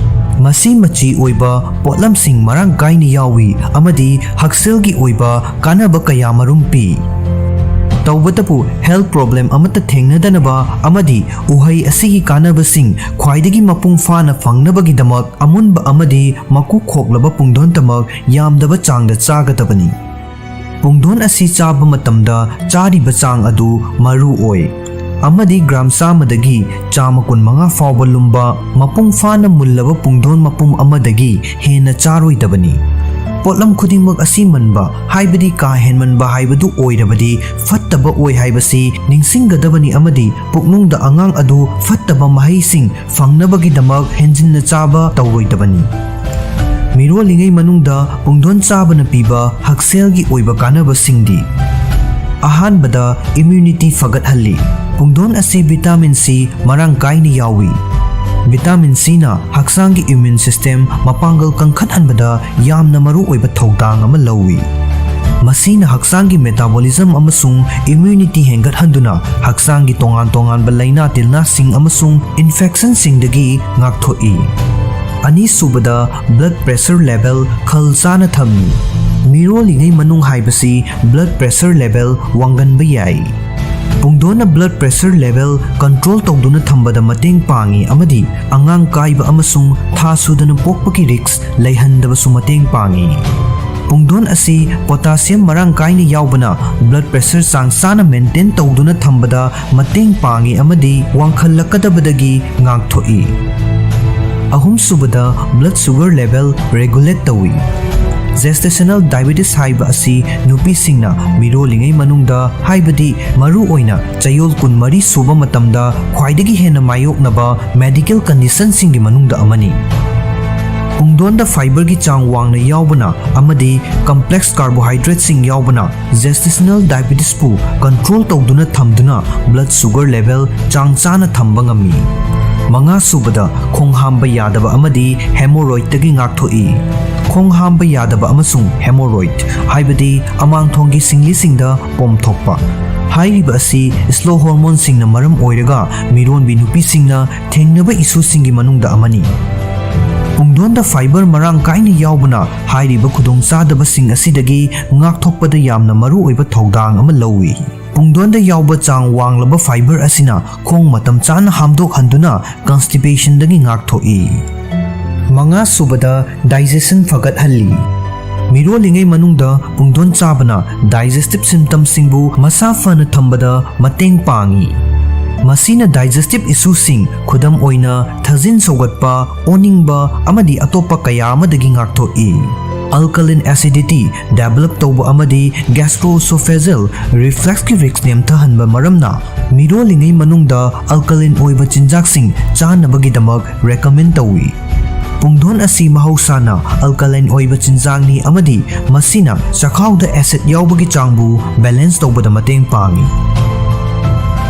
ꯃꯁꯤ ꯃꯆꯤ ꯑꯣꯏꯕ ꯄꯣꯠꯂꯝꯁꯤꯡ ꯃꯔꯥꯡ ꯀꯥꯏꯅ ꯌꯥꯎꯏ ꯑꯃꯗꯤ ꯍꯛꯁꯦꯜꯒꯤ ꯑꯣꯏꯕ ꯀꯥꯟꯅꯕ ꯀꯌꯥ ꯃꯔꯨꯝ ꯄꯤ꯫ ꯇꯧꯕꯇꯕꯨ health problem ꯑꯃꯠꯇ ꯊꯦꯡꯅꯗꯅꯕ ꯑꯃꯗꯤ ꯎꯍꯩ ꯑꯁꯤꯒꯤ ꯀꯥꯟꯅꯕꯁꯤꯡ ꯈ꯭ꯋꯥꯏꯗꯒꯤ ꯃꯄꯨꯡ ꯐꯥꯅ ꯐꯪꯅꯕꯒꯤꯗꯃꯛ ꯑꯃꯨꯟꯕ ꯑꯃꯗꯤ ꯃꯀꯨ ꯈꯣꯛꯂꯕ ꯄꯨꯡꯗꯣꯟꯇꯃꯛ ꯌꯥꯝꯗꯕ ꯆꯥꯡꯗ ꯆꯥꯒꯗꯕꯅꯤ꯫ ꯄꯨꯡꯗꯣꯟ ꯑꯁꯤ ꯆꯥꯕ ꯃꯇꯝꯗ ꯆꯥꯔꯤꯕ ꯆꯥꯡ ꯑꯗꯨ ꯃꯔꯨ ꯑꯣꯏ ꯑꯃꯗꯤ ꯒ꯭ꯔꯥꯝ ꯆꯥꯝꯃꯗꯒꯤ ꯆꯥꯝꯃ ꯀꯨꯟꯃꯉꯥ ꯐꯥꯎꯕ ꯂꯨꯝꯕ ꯃꯄꯨꯡ ꯐꯥꯅ ꯃꯨꯜꯂꯕ ꯄꯨꯡꯗꯣꯟ ꯃꯄꯨꯝ ꯑꯃꯗꯒꯤ ꯍꯦꯟꯅ ꯆꯥꯔꯣꯏꯗꯕꯅꯤ꯫ ꯄꯣꯠꯂꯝ ꯈꯨꯗꯤꯡꯃꯛ ꯑꯁꯤ ꯃꯟꯕ, ꯍꯥꯏꯕꯗꯤ ꯀꯥ ꯍꯦꯟꯃꯟꯕ ꯍꯥꯏꯕꯗꯨ ꯑꯣꯏꯔꯕꯗꯤ ꯐꯠꯇꯕ ꯑꯣꯏ ꯍꯥꯏꯕꯁꯤ ꯅꯤꯡꯁꯤꯡꯒꯗꯕꯅꯤ ꯑꯃꯗꯤ ꯄꯨꯛꯅꯨꯡꯗ ꯑꯉꯥꯡ ꯑꯗꯨ ꯐꯠꯇꯕ ꯃꯍꯩꯁꯤꯡ ꯐꯪꯅꯕꯒꯤꯗꯃꯛ ꯍꯦꯟꯖꯤꯟꯅ ꯆꯥꯕ ꯇꯧꯔꯣꯏꯗꯕꯅꯤ꯫ ꯃꯤꯔꯣꯜꯂꯤꯉꯩ ꯃꯅꯨꯡꯗ ꯄꯨꯡꯗꯣꯟ ꯆꯥꯕꯅ ꯄꯤꯕ ꯍꯛꯁꯦꯜꯒꯤ ꯑꯣꯏꯕ ꯀꯥꯟꯅꯕꯁꯤꯡꯗꯤ: ꯑꯍꯥꯟꯕꯗ, immunity ꯐꯒꯠꯍꯜꯂꯤ꯫ ꯄꯨꯡꯗꯣꯟ ꯑꯁꯤ vitamin C ꯃꯔꯥꯡ ꯀꯥꯏꯅ ꯌꯥꯎꯏ꯫ Vitamin Cꯅ ꯍꯛꯆꯥꯡꯒꯤ immune system ꯃꯄꯥꯡꯒꯜ ꯀꯟꯈꯠꯍꯟꯕꯗ ꯌꯥꯝꯅ ꯃꯔꯨꯑꯣꯏꯕ ꯊꯧꯗꯥꯡ ꯑꯃ ꯂꯧꯏ꯫ ꯃꯁꯤꯅ ꯍꯛꯆꯥꯡꯒꯤ metabolism ꯑꯃꯁꯨꯡ immunity ꯍꯦꯟꯒꯠꯍꯟꯗꯨꯅ ꯍꯛꯆꯥꯡꯒꯤ ꯇꯣꯉꯥꯟ ꯇꯣꯉꯥꯟꯕ ꯂꯥꯏꯅꯥ ꯇꯤꯜꯅꯥꯁꯤꯡ ꯑꯃꯁꯨꯡ infectionꯁꯤꯡꯗꯒꯤ ꯉꯥꯛꯊꯣꯛꯏ꯫ ꯑꯅꯤꯁꯨꯕꯗ, blood pressure level ꯈꯜ ꯆꯥꯅ ꯊꯝꯃꯤ꯫ ꯃꯤꯔꯣꯜꯂꯤꯉꯩ ꯃꯅꯨꯡ ꯍꯥꯏꯕꯁꯤ blood pressure level ꯋꯥꯡꯒꯟꯕ ꯌꯥꯏ꯫ ꯄꯨꯡꯗꯣꯟꯅ blood pressure level control ꯇꯧꯗꯨꯅ ꯊꯝꯕꯗ ꯃꯇꯦꯡ ꯄꯥꯡꯏ ꯑꯃꯗꯤ ꯑꯉꯥꯡ ꯀꯥꯏꯕ ꯑꯃꯁꯨꯡ ꯊꯥ ꯁꯨꯗꯅ ꯄꯣꯛꯄꯒꯤ risk ꯂꯩꯍꯟꯗꯕꯁꯨ ꯃꯇꯦꯡ ꯄꯥꯡꯏ꯫ ꯄꯨꯡꯗꯣꯟ ꯑꯁꯤ potassium ꯃꯔꯥꯡ ꯀꯥꯏꯅ ꯌꯥꯎꯕꯅ blood pressure ꯆꯥꯡ ꯆꯥꯅ maintain ꯇꯧꯗꯨꯅ ꯊꯝꯕꯗ ꯃꯇꯦꯡ ꯄꯥꯡꯏ ꯑꯃꯗꯤ ꯋꯥꯡꯈꯠꯂꯛꯀꯗꯕꯗꯒꯤ ꯉꯥꯛꯊꯣꯛꯏ꯫ ꯑꯍꯨꯝꯁꯨꯕꯗ, blood sugar level regulate ꯇꯧꯏ꯫ Gestational diabetes ꯍꯥꯏꯕ ꯑꯁꯤ ꯅꯨꯄꯤꯁꯤꯡꯅ ꯃꯤꯔꯣꯜꯂꯤꯉꯩ ꯃꯅꯨꯡꯗ, ꯍꯥꯏꯕꯗꯤ ꯃꯔꯨꯑꯣꯏꯅ ꯆꯌꯣꯜ ꯀꯨꯟꯃꯔꯤ ꯁꯨꯕ ꯃꯇꯝꯗ ꯈ꯭ꯋꯥꯏꯗꯒꯤ ꯍꯦꯟꯅ ꯃꯥꯌꯣꯛꯅꯕ medical conditionꯁꯤꯡꯒꯤ ꯃꯅꯨꯡꯗ ꯑꯃꯅꯤ꯫ ꯄꯨꯡꯗꯣꯟꯗ fiberꯒꯤ ꯆꯥꯡ ꯋꯥꯡꯅ ꯌꯥꯎꯕꯅ ꯑꯃꯗꯤ complex carbohydrateꯁꯤꯡ ꯌꯥꯎꯕꯅ gestational diabetesꯄꯨ control ꯇꯧꯗꯨꯅ ꯊꯝꯗꯨꯅ blood sugar level ꯆꯥꯡ ꯆꯥꯅ ꯊꯝꯕ ꯉꯝꯃꯤ꯫ ꯃꯉꯥꯁꯨꯕꯗ, ꯈꯣꯡ ꯍꯥꯝꯕ ꯌꯥꯗꯕ ꯑꯃꯗꯤ hemorrhoidꯇꯒꯤ ꯉꯥꯛꯊꯣꯛꯏ꯫ ꯈꯣꯡ ꯍꯥꯝꯕ ꯌꯥꯗꯕ ꯑꯃꯁꯨꯡ hemorrhoid, ꯍꯥꯏꯕꯗꯤ ꯑꯃꯥꯡꯊꯣꯡꯒꯤ ꯁꯤꯡꯂꯤꯁꯤꯡꯗ ꯄꯣꯝꯊꯣꯛꯄ, ꯍꯥꯏꯔꯤꯕ ꯑꯁꯤ slow hormoneꯁꯤꯡꯅ ꯃꯔꯝ ꯑꯣꯏꯔꯒ ꯃꯤꯔꯣꯟꯕꯤ ꯅꯨꯄꯤꯁꯤꯡꯅ ꯊꯦꯡꯅꯕ issueꯁꯤꯡꯒꯤ ꯃꯅꯨꯡꯗ ꯑꯃꯅꯤ꯫ ꯄꯨꯡꯗꯣꯟꯗ fiber ꯃꯔꯥꯡ ꯀꯥꯏꯅ ꯌꯥꯎꯕꯅ ꯍꯥꯏꯔꯤꯕ ꯈꯨꯗꯣꯡꯆꯥꯗꯕꯁꯤꯡ ꯑꯁꯤꯗꯒꯤ ꯉꯥꯛꯊꯣꯛꯄꯗ ꯌꯥꯝꯅ ꯃꯔꯨꯑꯣꯏꯕ ꯊꯧꯗꯥꯡ ꯑꯃ ꯂꯧꯏ꯫ ꯄꯨꯡꯗꯣꯟꯗ ꯌꯥꯎꯕ ꯆꯥꯡ ꯋꯥꯡꯂꯕ fiber ꯑꯁꯤꯅ ꯈꯣꯡ ꯃꯇꯝ ꯆꯥꯅ ꯍꯥꯝꯗꯣꯛꯍꯟꯗꯨꯅ constipationꯗꯒꯤ ꯉꯥꯛꯊꯣꯛꯏ꯫ ꯃꯉꯥꯁꯨꯕꯗ, digestion ꯐꯒꯠꯍꯜꯂꯤ꯫ ꯃꯤꯔꯣꯜꯂꯤꯉꯩ ꯃꯅꯨꯡꯗ ꯄꯨꯡꯗꯣꯟ ꯆꯥꯕꯅ digestive systemꯁꯤꯡꯕꯨ ꯃꯁꯥ ꯐꯅ ꯊꯝꯕꯗ ꯃꯇꯦꯡ ꯄꯥꯡꯏ꯫ ꯃꯁꯤꯅ digestive issueꯁꯤꯡ, ꯈꯨꯗꯝ ꯑꯣꯏꯅ ꯊꯥꯖꯤꯟ ꯁꯧꯒꯠꯄ, ꯑꯣꯅꯤꯡꯕ ꯑꯃꯗꯤ ꯑꯇꯣꯞꯄ ꯀꯌꯥ ꯑꯃꯗꯒꯤ ꯉꯥꯛꯊꯣꯛꯏ꯫ Alkaline acidity develop ꯇꯧꯕ ꯑꯃꯗꯤ gastroesophageal refluxꯀꯤ risk ꯅꯦꯝꯊꯍꯟꯕ ꯃꯔꯝꯅ ꯃꯤꯔꯣꯜꯂꯤꯉꯩ ꯃꯅꯨꯡꯗ alkaline ꯑꯣꯏꯕ ꯆꯤꯟꯖꯥꯛꯁꯤꯡ ꯆꯥꯅꯕꯒꯤꯗꯃꯛ recommend ꯇꯧꯏ꯫ ꯄꯨꯡꯗꯣꯟ ꯑꯁꯤ ꯃꯍꯧꯁꯥꯅ alkaline ꯑꯣꯏꯕ ꯆꯤꯟꯖꯥꯛꯅꯤ ꯑꯃꯗꯤ ꯃꯁꯤꯅ ꯆꯈꯥꯎꯗ acid ꯌꯥꯎꯕꯒꯤ ꯆꯥꯡꯕꯨ balance ꯇꯧꯕꯗ ꯃꯇꯦꯡ ꯄꯥꯡꯏ꯫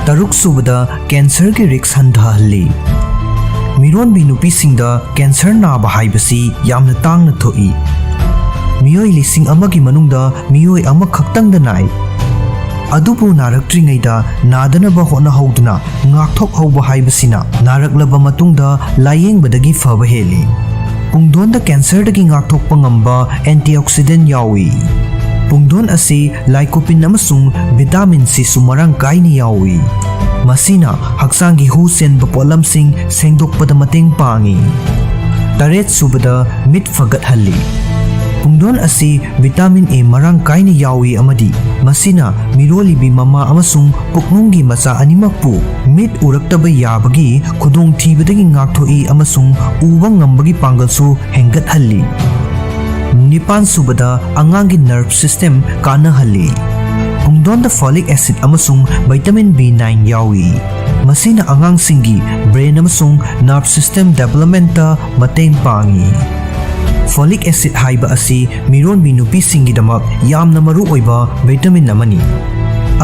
ꯇꯔꯨꯛꯁꯨꯕꯗ, cancerꯒꯤ risk ꯍꯟꯊꯍꯜꯂꯤ꯫ ꯃꯤꯔꯣꯟꯕꯤ ꯅꯨꯄꯤꯁꯤꯡꯗ cancer ꯅꯥꯕ ꯍꯥꯏꯕꯁꯤ ꯌꯥꯝꯅ ꯇꯥꯡꯅ ꯊꯣꯛꯏ꯫ ꯃꯤꯑꯣꯏ ꯂꯤꯁꯤꯡ ꯑꯃꯒꯤ ꯃꯅꯨꯡꯗ ꯃꯤꯑꯣꯏ ꯑꯃꯈꯛꯇꯪꯗ ꯅꯥꯏ꯫ ꯑꯗꯨꯕꯨ ꯅꯥꯔꯛꯇ꯭ꯔꯤꯉꯩꯗ ꯅꯥꯗꯅꯕ ꯍꯣꯠꯅꯍꯧꯗꯨꯅ ꯉꯥꯛꯊꯣꯛꯍꯧꯕ ꯍꯥꯏꯕꯁꯤꯅ ꯅꯥꯔꯛꯂꯕ ꯃꯇꯨꯡꯗ ꯂꯥꯌꯦꯡꯕꯗꯒꯤ ꯐꯕ ꯍꯦꯜꯂꯤ꯫ ꯄꯨꯡꯗꯣꯟꯗ ꯀꯦꯟꯁꯔꯗꯒꯤ ꯉꯥꯛꯊꯣꯛꯄ ꯉꯝꯕ antioxidant ꯌꯥꯎꯏ꯫ ꯄꯨꯡꯗꯣꯟ ꯑꯁꯤ lycopene ꯑꯃꯁꯨꯡ vitamin Cꯁꯨ ꯃꯔꯥꯡ ꯀꯥꯏꯅ ꯌꯥꯎꯏ꯫ ꯃꯁꯤꯅ ꯍꯛꯆꯥꯡꯒꯤ ꯍꯨ ꯆꯦꯟꯕ ꯄꯣꯠꯂꯝꯁꯤꯡ ꯁꯦꯡꯗꯣꯛꯄꯗ ꯃꯇꯦꯡ ꯄꯥꯡꯏ꯫ ꯇꯔꯦꯠ ꯁꯨꯕꯗ, ꯃꯤꯠ ꯐꯒꯠꯍꯜꯂꯤ꯫ ꯄꯨꯡꯗꯣꯟ ꯑꯁꯤ vitamin A ꯃꯔꯥꯡ ꯀꯥꯏꯅ ꯌꯥꯎꯏ ꯑꯃꯗꯤ ꯃꯁꯤꯅ ꯃꯤꯔꯣꯜꯂꯤꯕꯤ ꯃꯃꯥ ꯑꯃꯁꯨꯡ ꯄꯨꯛꯅꯨꯡꯒꯤ ꯃꯆꯥ ꯑꯅꯤꯃꯛꯄꯨ ꯃꯤꯠ ꯎꯔꯛꯇꯕ ꯌꯥꯕꯒꯤ ꯈꯨꯗꯣꯡꯊꯤꯕꯗꯒꯤ ꯉꯥꯛꯊꯣꯛꯏ ꯑꯃꯁꯨꯡ ꯎꯕ ꯉꯝꯕꯒꯤ ꯄꯥꯡꯒꯜꯁꯨ ꯍꯦꯟꯒꯠꯍꯜꯂꯤ꯫ ꯅꯤꯄꯥꯟ ꯁꯨꯕꯗ, ꯑꯉꯥꯡꯒꯤ nerve system ꯀꯥꯟꯅꯍꯜꯂꯤ꯫ ꯄꯨꯡꯗꯣꯟꯗ folic acid ꯑꯃꯁꯨꯡ vitamin B nine ꯌꯥꯎꯏ꯫ ꯃꯁꯤꯅ ꯑꯉꯥꯡꯁꯤꯡꯒꯤ brain ꯑꯃꯁꯨꯡ nerve system developmentꯇ ꯃꯇꯦꯡ ꯄꯥꯡꯏ꯫ Folic acid ꯍꯥꯏꯕ ꯑꯁꯤ ꯃꯤꯔꯣꯟꯕꯤ ꯅꯨꯄꯤꯁꯤꯡꯒꯤꯗꯃꯛ ꯌꯥꯝꯅ ꯃꯔꯨ ꯑꯣꯏꯕ vitamin ꯑꯃꯅꯤ,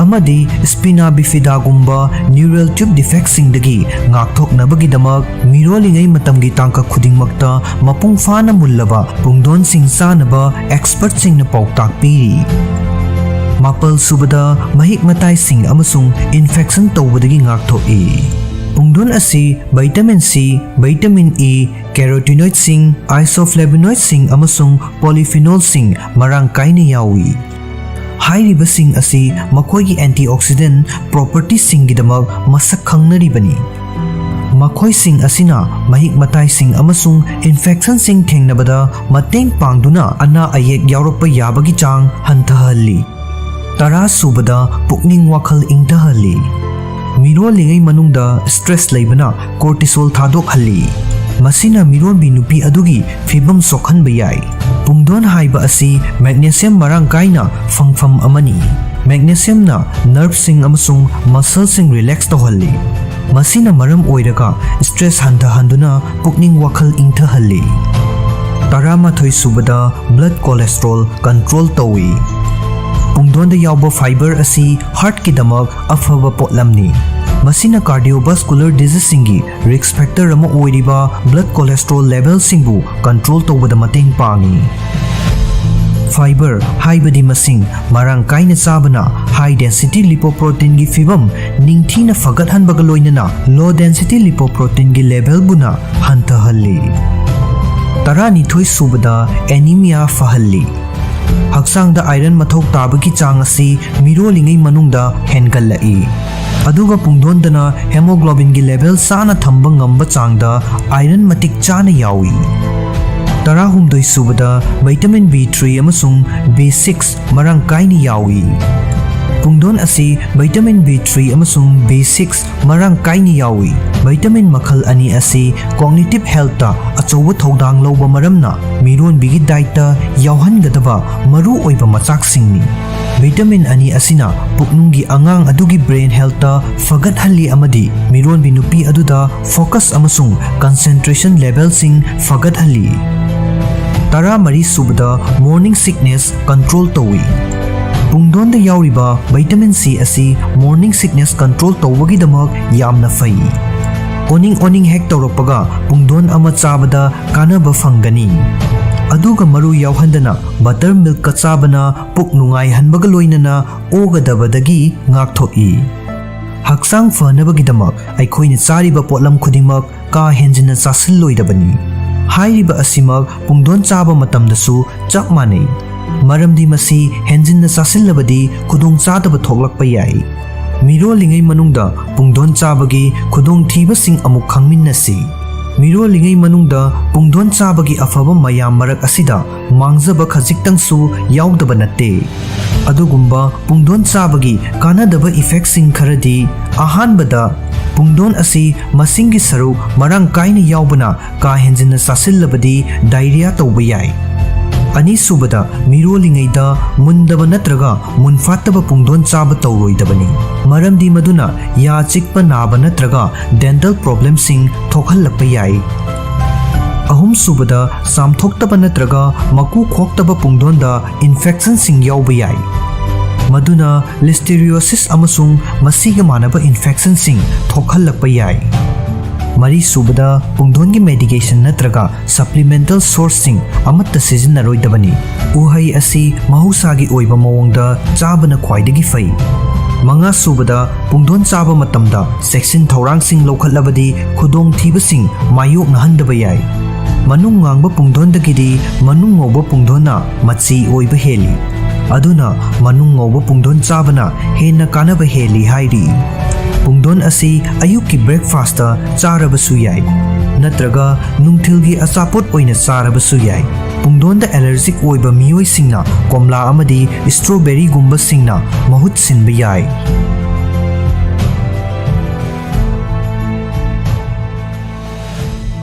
ꯑꯃꯗꯤ spina bifidaꯒꯨꯝꯕ neural tube defectꯁꯤꯡꯗꯒꯤ ꯉꯥꯛꯊꯣꯛꯅꯕꯒꯤꯗꯃꯛ ꯃꯤꯔꯣꯜꯂꯤꯉꯩ ꯃꯇꯝꯒꯤ ꯇꯥꯡꯀꯛ ꯈꯨꯗꯤꯡꯃꯛꯇ ꯃꯄꯨꯡ ꯐꯥꯅ ꯃꯨꯜꯂꯕ ꯄꯨꯡꯗꯣꯟꯁꯤꯡ ꯆꯥꯅꯕ expertꯁꯤꯡꯅ ꯄꯥꯎꯇꯥꯛ ꯄꯤꯔꯤ꯫ ꯃꯥꯄꯜ ꯁꯨꯕꯗ, ꯃꯍꯤꯛ ꯃꯇꯥꯏꯁꯤꯡ ꯑꯃꯁꯨꯡ infection ꯇꯧꯕꯗꯒꯤ ꯉꯥꯛꯊꯣꯛꯏ꯫ ꯄꯨꯡꯗꯣꯟ ꯑꯁꯤ vitamin C, vitamin E, carotenoidꯁꯤꯡ, isoflavonoidꯁꯤꯡ ꯑꯃꯁꯨꯡ polyphenolꯁꯤꯡ ꯃꯔꯥꯡ ꯀꯥꯏꯅ ꯌꯥꯎꯏ꯫ ꯍꯥꯏꯔꯤꯕꯁꯤꯡ ꯑꯁꯤ ꯃꯈꯣꯏꯒꯤ antioxidant propertyꯁꯤꯡꯒꯤꯗꯃꯛ ꯃꯁꯛ ꯈꯪꯅꯔꯤꯕꯅꯤ꯫ ꯃꯈꯣꯏꯁꯤꯡ ꯑꯁꯤꯅ ꯃꯍꯤꯛ ꯃꯇꯥꯏꯁꯤꯡ ꯑꯃꯁꯨꯡ infectionꯁꯤꯡ ꯊꯦꯡꯅꯕꯗ ꯃꯇꯦꯡ ꯄꯥꯡꯗꯨꯅ ꯑꯅꯥ ꯑꯌꯦꯛ ꯌꯥꯎꯔꯛꯄ ꯌꯥꯕꯒꯤ ꯆꯥꯡ ꯍꯟꯊꯍꯜꯂꯤ꯫ ꯇꯔꯥ ꯁꯨꯕꯗ, ꯄꯨꯛꯅꯤꯡ ꯋꯥꯈꯜ ꯏꯪꯊꯍꯜꯂꯤ꯫ ꯃꯤꯔꯣꯜꯂꯤꯉꯩ ꯃꯅꯨꯡꯗ stress ꯂꯩꯕꯅ cortisol ꯊꯥꯗꯣꯛꯍꯜꯂꯤ꯫ ꯃꯁꯤꯅ ꯃꯤꯔꯣꯟꯕꯤ ꯅꯨꯄꯤ ꯑꯗꯨꯒꯤ ꯐꯤꯕꯝ ꯁꯣꯛꯍꯟꯕ ꯌꯥꯏ꯫ ꯄꯨꯡꯗꯣꯟ ꯍꯥꯏꯕ ꯑꯁꯤ magnesium ꯃꯔꯥꯡ ꯀꯥꯏꯅ ꯐꯪꯐꯝ ꯑꯃꯅꯤ꯫ Magnesiumꯅ nerveꯁꯤꯡ ꯑꯃꯁꯨꯡ muscleꯁꯤꯡ relax ꯇꯧꯍꯜꯂꯤ꯫ ꯃꯁꯤꯅ ꯃꯔꯝ ꯑꯣꯏꯔꯒ stress ꯍꯟꯊꯍꯟꯗꯨꯅ ꯄꯨꯛꯅꯤꯡ ꯋꯥꯈꯜ ꯏꯪꯊꯍꯜꯂꯤ꯫ ꯇꯔꯥꯃꯥꯊꯣꯏ ꯁꯨꯕꯗ, blood cholesterol control ꯇꯧꯏ꯫ ꯄꯨꯡꯗꯣꯟꯗ ꯌꯥꯎꯕ fiber ꯑꯁꯤ heartꯀꯤꯗꯃꯛ ꯑꯐꯕ ꯄꯣꯠꯂꯝꯅꯤ꯫ ꯃꯁꯤꯅ cardiovascular diseaseꯁꯤꯡꯒꯤ risk factor ꯑꯃ ꯑꯣꯏꯔꯤꯕ blood cholesterol levelꯁꯤꯡꯕꯨ control ꯇꯧꯕꯗ ꯃꯇꯦꯡ ꯄꯥꯡꯏ꯫ Fiber ꯍꯥꯏꯕꯗꯤ ꯃꯁꯤꯡ ꯃꯔꯥꯡ ꯀꯥꯏꯅ ꯆꯥꯕꯅ high density lipoproteinꯒꯤ ꯐꯤꯕꯝ ꯅꯤꯡꯊꯤꯅ ꯐꯒꯠꯍꯟꯕꯒ ꯂꯣꯏꯅꯅ low density lipoproteinꯒꯤ levelꯕꯨꯅ ꯍꯟꯊꯍꯜꯂꯤ꯫ ꯇꯔꯥꯅꯤꯊꯣꯏ ꯁꯨꯕꯗ anemia ꯐꯍꯜꯂꯤ꯫ ꯍꯛꯆꯥꯡꯗ iron ꯃꯊꯧ ꯇꯥꯕꯒꯤ ꯆꯥꯡ ꯑꯁꯤ ꯃꯤꯔꯣꯜꯂꯤꯉꯩ ꯃꯅꯨꯡꯗ ꯍꯦꯟꯒꯠꯂꯛꯏ꯫ ꯑꯗꯨꯒ ꯄꯨꯡꯗꯣꯟꯗꯅ hemoglobinꯒꯤ level ꯆꯥꯅ ꯊꯝꯕ ꯉꯝꯕ ꯆꯥꯡꯗ iron ꯃꯇꯤꯛ ꯆꯥꯅ ꯌꯥꯎꯏ꯫ ꯇꯔꯥꯍꯨꯝꯗꯣꯏ ꯁꯨꯕꯗ vitamin B three ꯑꯃꯁꯨꯡ B six ꯃꯔꯥꯡ ꯀꯥꯏꯅ ꯌꯥꯎꯏ꯫ ꯄꯨꯡꯗꯣꯟ ꯑꯁꯤ vitamin B three ꯑꯃꯁꯨꯡ B six ꯃꯔꯥꯡ ꯀꯥꯏꯅ ꯌꯥꯎꯏ꯫ Vitamin ꯃꯈꯜ ꯑꯅꯤ ꯑꯁꯤ cognitive healthꯇ ꯑꯆꯧꯕ ꯊꯧꯗꯥꯡ ꯂꯧꯕ ꯃꯔꯝꯅ ꯃꯤꯔꯣꯟꯕꯤꯒꯤ dietꯇ ꯌꯥꯎꯍꯟꯒꯗꯕ ꯃꯔꯨ ꯑꯣꯏꯕ ꯃꯆꯥꯛꯁꯤꯡꯅꯤ꯫ Vitamin ꯑꯅꯤ ꯑꯁꯤꯅ ꯄꯨꯛꯅꯨꯡꯒꯤ ꯑꯉꯥꯡ ꯑꯗꯨꯒꯤ brain healthꯇ ꯐꯒꯠꯍꯜꯂꯤ ꯑꯃꯗꯤ ꯃꯤꯔꯣꯟꯕꯤ ꯅꯨꯄꯤ ꯑꯗꯨꯗ focus ꯑꯃꯁꯨꯡ concentration levelꯁꯤꯡ ꯐꯒꯠꯍꯜꯂꯤ꯫ ꯇꯔꯥꯃꯔꯤ ꯁꯨꯕꯗ morning sickness control ꯇꯧꯏ꯫ ꯄꯨꯡꯗꯣꯟꯗ ꯌꯥꯎꯔꯤꯕ vitamin C ꯑꯁꯤ morning sickness control ꯇꯧꯕꯒꯤꯗꯃꯛ ꯌꯥꯝꯅ ꯐꯩ꯫ ꯑꯣꯅꯤꯡ ꯑꯣꯅꯤꯡ ꯍꯦꯛ ꯇꯧꯔꯛꯄꯒ ꯄꯨꯡꯗꯣꯟ ꯑꯃ ꯆꯥꯕꯗ ꯀꯥꯟꯅꯕ ꯐꯪꯒꯅꯤ꯫ ꯑꯗꯨꯒ ꯃꯔꯨ ꯌꯥꯎꯍꯟꯗꯅ buttermilkꯀ ꯆꯥꯕꯅ ꯄꯨꯛ ꯅꯨꯡꯉꯥꯏꯍꯟꯕꯒ ꯂꯣꯏꯅꯅ ꯑꯣꯒꯗꯕꯗꯒꯤ ꯉꯥꯛꯊꯣꯛꯏ꯫ ꯍꯛꯆꯥꯡ ꯐꯅꯕꯒꯤꯗꯃꯛ ꯑꯩꯈꯣꯏꯅ ꯆꯥꯔꯤꯕ ꯄꯣꯠꯂꯝ ꯈꯨꯗꯤꯡꯃꯛ ꯀꯥ ꯍꯦꯟꯖꯤꯟꯅ ꯆꯥꯁꯤꯜꯂꯣꯏꯗꯕꯅꯤ꯫ ꯍꯥꯏꯔꯤꯕ ꯑꯁꯤꯃꯛ ꯄꯨꯡꯗꯣꯟ ꯆꯥꯕ ꯃꯇꯝꯗꯁꯨ ꯆꯞ ꯃꯥꯟꯅꯩ, ꯃꯔꯝꯗꯤ ꯃꯁꯤ ꯍꯦꯟꯖꯤꯟꯅ ꯆꯥꯁꯤꯜꯂꯕꯗꯤ ꯈꯨꯗꯣꯡꯆꯥꯗꯕ ꯊꯣꯛꯂꯛꯄ ꯌꯥꯏ꯫ ꯃꯤꯔꯣꯜꯂꯤꯉꯩ ꯃꯅꯨꯡꯗ ꯄꯨꯡꯗꯣꯟ ꯆꯥꯕꯒꯤ ꯈꯨꯗꯣꯡꯊꯤꯕꯁꯤꯡ ꯑꯃꯨꯛ ꯈꯪꯃꯤꯟꯅꯁꯤ꯫ ꯃꯤꯔꯣꯜꯂꯤꯉꯩ ꯃꯅꯨꯡꯗ ꯄꯨꯡꯗꯣꯟ ꯆꯥꯕꯒꯤ ꯑꯐꯕ ꯃꯌꯥꯝ ꯃꯔꯛ ꯑꯁꯤꯗ ꯃꯥꯡꯖꯕ ꯈꯖꯤꯛꯇꯪꯁꯨ ꯌꯥꯎꯗꯕ ꯅꯠꯇꯦ꯫ ꯑꯗꯨꯒꯨꯝꯕ ꯄꯨꯡꯗꯣꯟ ꯆꯥꯕꯒꯤ ꯀꯥꯟꯅꯗꯕ effectꯁꯤꯡ ꯈꯔꯗꯤ, ꯑꯍꯥꯟꯕꯗ, ꯄꯨꯡꯗꯣꯟ ꯑꯁꯤ ꯃꯁꯤꯡꯒꯤ ꯁꯔꯨꯛ ꯃꯔꯥꯡ ꯀꯥꯏꯅ ꯌꯥꯎꯕꯅ ꯀꯥ ꯍꯦꯟꯖꯤꯟꯅ ꯆꯥꯁꯤꯜꯂꯕꯗꯤ diarrhea ꯇꯧꯕ ꯌꯥꯏ꯫ ꯑꯅꯤꯁꯨꯕꯗ, ꯃꯤꯔꯣꯜꯂꯤꯉꯩꯗ ꯃꯨꯟꯗꯕ ꯅꯠꯇ꯭ꯔꯒ ꯃꯨꯟꯐꯥꯠꯇꯕ ꯄꯨꯡꯗꯣꯟ ꯆꯥꯕ ꯇꯧꯔꯣꯏꯗꯕꯅꯤ, ꯃꯔꯝꯗꯤ ꯃꯗꯨꯅ ꯌꯥ ꯆꯤꯛꯄ ꯅꯥꯕ ꯅꯠꯇ꯭ꯔꯒ dental problemꯁꯤꯡ ꯊꯣꯛꯍꯜꯂꯛꯄ ꯌꯥꯏ꯫ ꯑꯍꯨꯝꯁꯨꯕꯗ, ꯆꯥꯝꯊꯣꯛꯇꯕ ꯅꯠꯇ꯭ꯔꯒ ꯃꯀꯨ ꯈꯣꯛꯇꯕ ꯄꯨꯡꯗꯣꯟꯗ infectionꯁꯤꯡ ꯌꯥꯎꯕ ꯌꯥꯏ, ꯃꯗꯨꯅ listeriosis ꯑꯃꯁꯨꯡ ꯃꯁꯤꯒ ꯃꯥꯟꯅꯕ infectionꯁꯤꯡ ꯊꯣꯛꯍꯜꯂꯛꯄ ꯌꯥꯏ꯫ ꯃꯔꯤꯁꯨꯕꯗ, ꯄꯨꯡꯗꯣꯟꯒꯤ medication ꯅꯠꯇ꯭ꯔꯒ supplemental sourceꯁꯤꯡ ꯑꯃꯠꯇ ꯁꯤꯖꯤꯟꯅꯔꯣꯏꯗꯕꯅꯤ꯫ ꯎꯍꯩ ꯑꯁꯤ ꯃꯍꯧꯁꯥꯒꯤ ꯑꯣꯏꯕ ꯃꯑꯣꯡꯗ ꯆꯥꯕꯅ ꯈ꯭ꯋꯥꯏꯗꯒꯤ ꯐꯩ꯫ ꯃꯉꯥꯁꯨꯕꯗ, ꯄꯨꯡꯗꯣꯟ ꯆꯥꯕ ꯃꯇꯝꯗ ꯆꯦꯛꯁꯤꯟ ꯊꯧꯔꯥꯡꯁꯤꯡ ꯂꯧꯈꯠꯂꯕꯗꯤ ꯈꯨꯗꯣꯡꯊꯤꯕꯁꯤꯡ ꯃꯥꯌꯣꯛꯅꯍꯟꯗꯕ ꯌꯥꯏ꯫ ꯃꯅꯨꯡ ꯉꯥꯡꯕ ꯄꯨꯡꯗꯣꯟꯗꯒꯤꯗꯤ ꯃꯅꯨꯡ ꯉꯧꯕ ꯄꯨꯡꯗꯣꯟꯅ ꯃꯆꯤ ꯑꯣꯏꯕ ꯍꯦꯜꯂꯤ꯫ ꯑꯗꯨꯅ ꯃꯅꯨꯡ ꯉꯧꯕ ꯄꯨꯡꯗꯣꯟ ꯆꯥꯕꯅ ꯍꯦꯟꯅ ꯀꯥꯟꯅꯕ ꯍꯦꯜꯂꯤ ꯍꯥꯏꯔꯤ꯫ ꯄꯨꯡꯗꯣꯟ ꯑꯁꯤ ꯑꯌꯨꯛꯀꯤ breakfastꯇ ꯆꯥꯔꯕꯁꯨ ꯌꯥꯏ, ꯅꯠꯇ꯭ꯔꯒ ꯅꯨꯡꯊꯤꯜꯒꯤ ꯑꯆꯥꯄꯣꯠ ꯑꯣꯏꯅ ꯆꯥꯔꯕꯁꯨ ꯌꯥꯏ꯫ ꯄꯨꯡꯗꯣꯟꯗ allergic ꯑꯣꯏꯕ ꯃꯤꯑꯣꯏꯁꯤꯡꯅ ꯀꯣꯝꯂꯥ ꯑꯃꯗꯤ strawberryꯒꯨꯝꯕꯁꯤꯡꯅ ꯃꯍꯨꯠ ꯁꯤꯟꯕ ꯌꯥꯏ꯫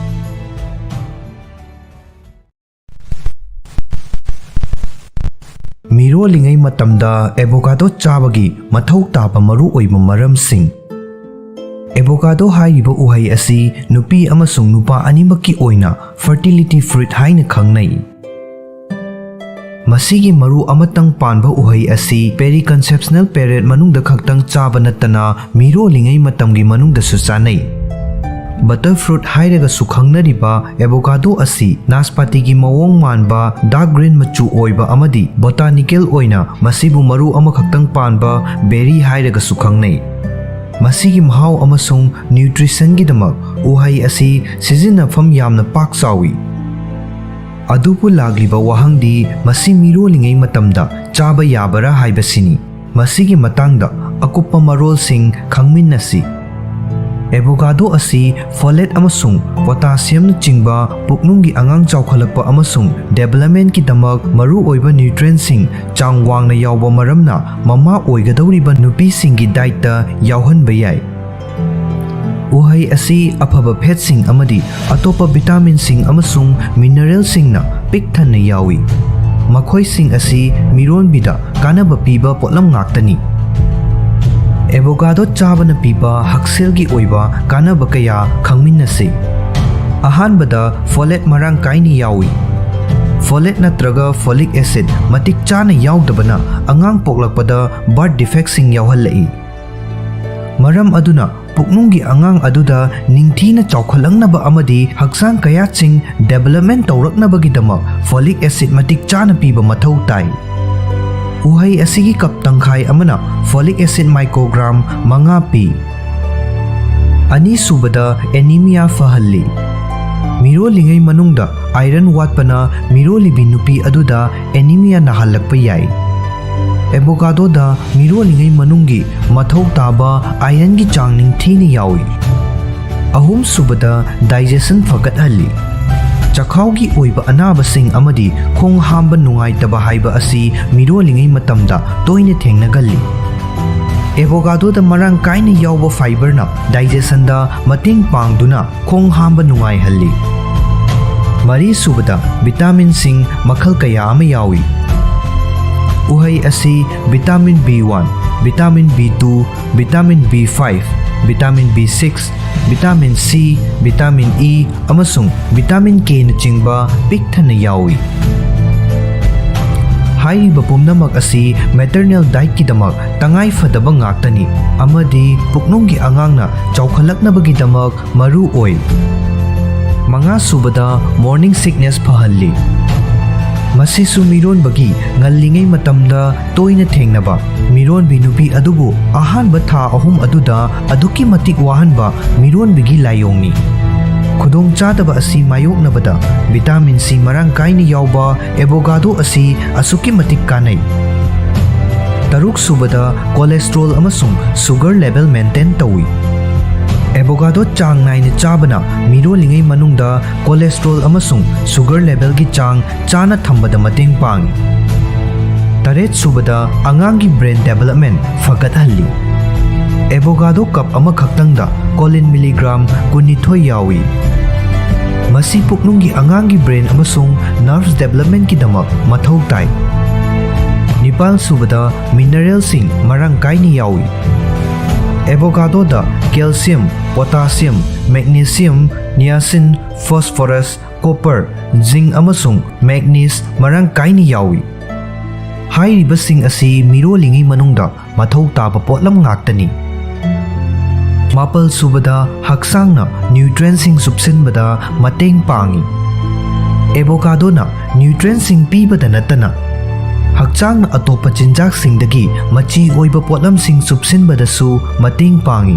ꯃꯤꯔꯣꯜꯂꯤꯉꯩ ꯃꯇꯝꯗ avocado ꯆꯥꯕꯒꯤ ꯃꯊꯧ ꯇꯥꯕ ꯃꯔꯨꯑꯣꯏꯕ ꯃꯔꯝꯁꯤꯡ꯫ Avocado ꯍꯥꯏꯔꯤꯕ ꯎꯍꯩ ꯑꯁꯤ ꯅꯨꯄꯤ ꯑꯃꯁꯨꯡ ꯅꯨꯄꯥ ꯑꯅꯤꯃꯛꯀꯤ ꯑꯣꯏꯅ fertility fruit ꯍꯥꯏꯅ ꯈꯪꯅꯩ꯫ ꯃꯁꯤꯒꯤ ꯃꯔꯨ ꯑꯃꯇꯪ ꯄꯥꯟꯕ ꯎꯍꯩ ꯑꯁꯤ periconceptional period ꯃꯅꯨꯡꯗ ꯈꯛꯇꯪ ꯆꯥꯕ ꯅꯠꯇꯅ ꯃꯤꯔꯣꯜꯂꯤꯉꯩ ꯃꯇꯝꯒꯤ ꯃꯅꯨꯡꯗꯁꯨ ꯆꯥꯅꯩ꯫ Butter fruit ꯍꯥꯏꯔꯒꯁꯨ ꯈꯪꯅꯔꯤꯕ avocado ꯑꯁꯤ ꯅꯥꯁꯄꯥꯇꯤꯒꯤ ꯃꯑꯣꯡ ꯃꯥꯟꯕ dark green ꯃꯆꯨ ꯑꯣꯏꯕ ꯑꯃꯗꯤ botanical ꯑꯣꯏꯅ ꯃꯁꯤꯕꯨ ꯃꯔꯨ ꯑꯃꯈꯛꯇꯪ ꯄꯥꯟꯕ berry ꯍꯥꯏꯔꯒꯁꯨ ꯈꯪꯅꯩ꯫ ꯃꯁꯤꯒꯤ ꯃꯍꯥꯎ ꯑꯃꯁꯨꯡ nutritionꯒꯤꯗꯃꯛ ꯎꯍꯩ ꯑꯁꯤ ꯁꯤꯖꯤꯟꯅꯐꯝ ꯌꯥꯝꯅ ꯄꯥꯛ ꯆꯥꯎꯏ꯫ ꯑꯗꯨꯕꯨ ꯂꯥꯛꯂꯤꯕ ꯋꯥꯍꯪꯗꯤ ꯃꯁꯤ ꯃꯤꯔꯣꯜꯂꯤꯉꯩ ꯃꯇꯝꯗ ꯆꯥꯕ ꯌꯥꯕꯔꯥ ꯍꯥꯏꯕꯁꯤꯅꯤ꯫ ꯃꯁꯤꯒꯤ ꯃꯇꯥꯡꯗ ꯑꯀꯨꯞꯄ ꯃꯔꯣꯜꯁꯤꯡ ꯈꯪꯃꯤꯟꯅꯁꯤ꯫ Avocado ꯑꯁꯤ folate ꯑꯃꯁꯨꯡ potassiumꯅꯆꯤꯡꯕ ꯄꯨꯛꯅꯨꯡꯒꯤ ꯑꯉꯥꯡ ꯆꯥꯎꯈꯠꯂꯛꯄ ꯑꯃꯁꯨꯡ developmentꯀꯤꯗꯃꯛ ꯃꯔꯨꯑꯣꯏꯕ nutrientꯁꯤꯡ ꯆꯥꯡ ꯋꯥꯡꯅ ꯌꯥꯎꯕ ꯃꯔꯝꯅ ꯃꯃꯥ ꯑꯣꯏꯒꯗꯧꯔꯤꯕ ꯅꯨꯄꯤꯁꯤꯡꯒꯤ dietꯇ ꯌꯥꯎꯍꯟꯕ ꯌꯥꯏ꯫ ꯎꯍꯩ ꯑꯁꯤ ꯑꯐꯕ fatꯁꯤꯡ ꯑꯃꯗꯤ ꯑꯇꯣꯞꯄ vitaminꯁꯤꯡ ꯑꯃꯁꯨꯡ mineralꯁꯤꯡꯅ ꯄꯤꯛ ꯊꯟꯅ ꯌꯥꯎꯏ꯫ ꯃꯈꯣꯏꯁꯤꯡ ꯑꯁꯤ ꯃꯤꯔꯣꯟꯕꯤꯗ ꯀꯥꯟꯅꯕ ꯄꯤꯕ ꯄꯣꯠꯂꯝ ꯉꯥꯛꯇꯅꯤ꯫ Avocado ꯆꯥꯕꯅ ꯄꯤꯕ ꯍꯛꯁꯦꯜꯒꯤ ꯑꯣꯏꯕ ꯀꯥꯟꯅꯕ ꯀꯌꯥ ꯈꯪꯃꯤꯟꯅꯁꯤ꯫ ꯑꯍꯥꯟꯕꯗ, folate ꯃꯔꯥꯡ ꯀꯥꯏꯅ ꯌꯥꯎꯏ꯫ Folate ꯅꯠꯇ꯭ꯔꯒ folic acid ꯃꯇꯤꯛ ꯆꯥꯅ ꯌꯥꯎꯗꯕꯅ ꯑꯉꯥꯡ ꯄꯣꯛꯂꯛꯄꯗ birth defectꯁꯤꯡ ꯌꯥꯎꯍꯜꯂꯛꯏ꯫ ꯃꯔꯝ ꯑꯗꯨꯅ ꯄꯨꯛꯅꯨꯡꯒꯤ ꯑꯉꯥꯡ ꯑꯗꯨꯗ ꯅꯤꯡꯊꯤꯅ ꯆꯥꯎꯈꯠꯂꯛꯅꯕ ꯑꯃꯗꯤ ꯍꯛꯆꯥꯡ ꯀꯌꯥꯠꯁꯤꯡ development ꯇꯧꯔꯛꯅꯕꯒꯤꯗꯃꯛ folic acid ꯃꯇꯤꯛ ꯆꯥꯅ ꯄꯤꯕ ꯃꯊꯧ ꯇꯥꯏ꯫ ꯎꯍꯩ ꯑꯁꯤꯒꯤ ꯀꯞ ꯇꯪꯈꯥꯏ ꯑꯃꯅ folic acid microgram ꯃꯉꯥ ꯄꯤ꯫ ꯑꯅꯤꯁꯨꯕꯗ, anemia ꯐꯍꯜꯂꯤ꯫ ꯃꯤꯔꯣꯜꯂꯤꯉꯩ ꯃꯅꯨꯡꯗ iron ꯋꯥꯠꯄꯅ ꯃꯤꯔꯣꯜꯂꯤꯕꯤ ꯅꯨꯄꯤ ꯑꯗꯨꯗ anemia ꯅꯥꯍꯜꯂꯛꯄ ꯌꯥꯏ꯫ ꯑꯦꯕꯣꯀꯥꯗꯣꯗ ꯃꯤꯔꯣꯜꯂꯤꯉꯩ ꯃꯅꯨꯡꯒꯤ ꯃꯊꯧ ꯇꯥꯕ ironꯒꯤ ꯆꯥꯡ ꯅꯤꯡꯊꯤꯅ ꯌꯥꯎꯏ꯫ ꯑꯍꯨꯝꯁꯨꯕꯗ, digestion ꯐꯒꯠꯍꯜꯂꯤ꯫ ꯆꯈꯥꯎꯒꯤ ꯑꯣꯏꯕ ꯑꯅꯥꯕꯁꯤꯡ ꯑꯃꯗꯤ ꯈꯣꯡ ꯍꯥꯝꯕ ꯅꯨꯡꯉꯥꯏꯇꯕ ꯍꯥꯏꯕ ꯑꯁꯤ ꯃꯤꯔꯣꯜꯂꯤꯉꯩ ꯃꯇꯝꯗ ꯇꯣꯏꯅ ꯊꯦꯡꯅꯒꯜꯂꯤ꯫ ꯑꯦꯕꯣꯀꯥꯗꯣꯗ ꯃꯔꯥꯡ ꯀꯥꯏꯅ ꯌꯥꯎꯕ fiberꯅ digestionꯗ ꯃꯇꯦꯡ ꯄꯥꯡꯗꯨꯅ ꯈꯣꯡ ꯍꯥꯝꯕ ꯅꯨꯡꯉꯥꯏꯍꯜꯂꯤ꯫ ꯃꯔꯤꯁꯨꯕꯗ, vitaminꯁꯤꯡ ꯃꯈꯜ ꯀꯌꯥ ꯑꯃ ꯌꯥꯎꯏ꯫ ꯎꯍꯩ ꯑꯁꯤ vitamin B one, vitamin B two, vitamin B five, vitamin B six, vitamin C, vitamin E ꯑꯃꯁꯨꯡ vitamin Kꯅꯆꯤꯡꯕ ꯄꯤꯛ ꯊꯟꯅ ꯌꯥꯎꯏ꯫ ꯍꯥꯏꯔꯤꯕ ꯄꯨꯝꯅꯃꯛ ꯑꯁꯤ maternal dietꯀꯤꯗꯃꯛ ꯇꯉꯥꯏ ꯐꯗꯕ ꯉꯥꯛꯇꯅꯤ ꯑꯃꯗꯤ ꯄꯨꯛꯅꯨꯡꯒꯤ ꯑꯉꯥꯡꯅ ꯆꯥꯎꯈꯠꯂꯛꯅꯕꯒꯤꯗꯃꯛ ꯃꯔꯨ ꯑꯣꯏ꯫ ꯃꯉꯥꯁꯨꯕꯗ, morning sickness ꯐꯍꯜꯂꯤ꯫ ꯃꯁꯤꯁꯨ ꯃꯤꯔꯣꯟꯕꯒꯤ ꯉꯜꯂꯤꯉꯩ ꯃꯇꯝꯗ ꯇꯣꯏꯅ ꯊꯦꯡꯅꯕ ꯃꯤꯔꯣꯟꯕꯤ ꯅꯨꯄꯤ ꯑꯗꯨꯕꯨ ꯑꯍꯥꯟꯕ ꯊꯥ ꯑꯍꯨꯝ ꯑꯗꯨꯗ ꯑꯗꯨꯛꯀꯤ ꯃꯇꯤꯛ ꯋꯥꯍꯟꯕ ꯃꯤꯔꯣꯟꯕꯤꯒꯤ ꯂꯥꯏꯑꯣꯡꯅꯤ꯫ ꯈꯨꯗꯣꯡꯆꯥꯗꯕ ꯑꯁꯤ ꯃꯥꯌꯣꯛꯅꯕꯗ vitamin C ꯃꯔꯥꯡ ꯀꯥꯏꯅ ꯌꯥꯎꯕ ꯑꯦꯕꯣꯀꯥꯗꯣ ꯑꯁꯤ ꯑꯁꯨꯛꯀꯤ ꯃꯇꯤꯛ ꯀꯥꯟꯅꯩ꯫ ꯇꯔꯨꯛꯁꯨꯕꯗ, cholesterol ꯑꯃꯁꯨꯡ sugar level maintain ꯇꯧꯏ꯫ ꯑꯦꯕꯣꯀꯥꯗꯣ ꯆꯥꯡ ꯅꯥꯏꯅ ꯆꯥꯕꯅ ꯃꯤꯔꯣꯜꯂꯤꯉꯩ ꯃꯅꯨꯡꯗ cholesterol ꯑꯃꯁꯨꯡ sugar levelꯒꯤ ꯆꯥꯡ ꯆꯥꯅ ꯊꯝꯕꯗ ꯃꯇꯦꯡ ꯄꯥꯡꯏ꯫ ꯇꯔꯦꯠꯁꯨꯕꯗ, ꯑꯉꯥꯡꯒꯤ brain development ꯐꯒꯠꯍꯜꯂꯤ꯫ ꯑꯦꯕꯣꯀꯥꯗꯣ ꯀꯞ ꯑꯃꯈꯛꯇꯪꯗ choline milligram ꯀꯨꯟꯅꯤꯊꯣꯏ ꯌꯥꯎꯏ꯫ ꯃꯁꯤ ꯄꯨꯛꯅꯨꯡꯒꯤ ꯑꯉꯥꯡꯒꯤ brain ꯑꯃꯁꯨꯡ nerves developmentꯀꯤꯗꯃꯛ ꯃꯊꯧ ꯇꯥꯏ꯫ ꯅꯤꯄꯥꯜꯁꯨꯕꯗ, mineralꯁꯤꯡ ꯃꯔꯥꯡ ꯀꯥꯏꯅ ꯌꯥꯎꯏ꯫ ꯑꯦꯕꯣꯀꯥꯗꯣꯗ calcium, potassium, magnesium, niacin, phosphorus, copper, zinc ꯑꯃꯁꯨꯡ manganese ꯃꯔꯥꯡ ꯀꯥꯏꯅ ꯌꯥꯎꯏ꯫ ꯍꯥꯏꯔꯤꯕꯁꯤꯡ ꯑꯁꯤ ꯃꯤꯔꯣꯜꯂꯤꯉꯩ ꯃꯅꯨꯡꯗ ꯃꯊꯧ ꯇꯥꯕ ꯄꯣꯠꯂꯝ ꯉꯥꯛꯇꯅꯤ꯫ ꯃꯥꯄꯜ ꯁꯨꯕꯗ, ꯍꯛꯆꯥꯡꯅ ꯅ꯭ꯌꯨꯇ꯭ꯔꯦꯟꯁꯤꯡ ꯆꯨꯞꯁꯤꯟꯕꯗ ꯃꯇꯦꯡ ꯄꯥꯡꯏ꯫ ꯑꯦꯕꯣꯀꯥꯗꯣꯅ ꯅ꯭ꯌꯨꯇ꯭ꯔꯦꯟꯁꯤꯡ ꯄꯤꯕꯗ ꯅꯠꯇꯅ ꯍꯛꯆꯥꯡꯅ ꯑꯇꯣꯞꯄ ꯆꯤꯟꯖꯥꯛꯁꯤꯡꯗꯒꯤ ꯃꯆꯤ ꯑꯣꯏꯕ ꯄꯣꯠꯂꯝꯁꯤꯡ ꯆꯨꯞꯁꯤꯟꯕꯗꯁꯨ ꯃꯇꯦꯡ ꯄꯥꯡꯏ꯫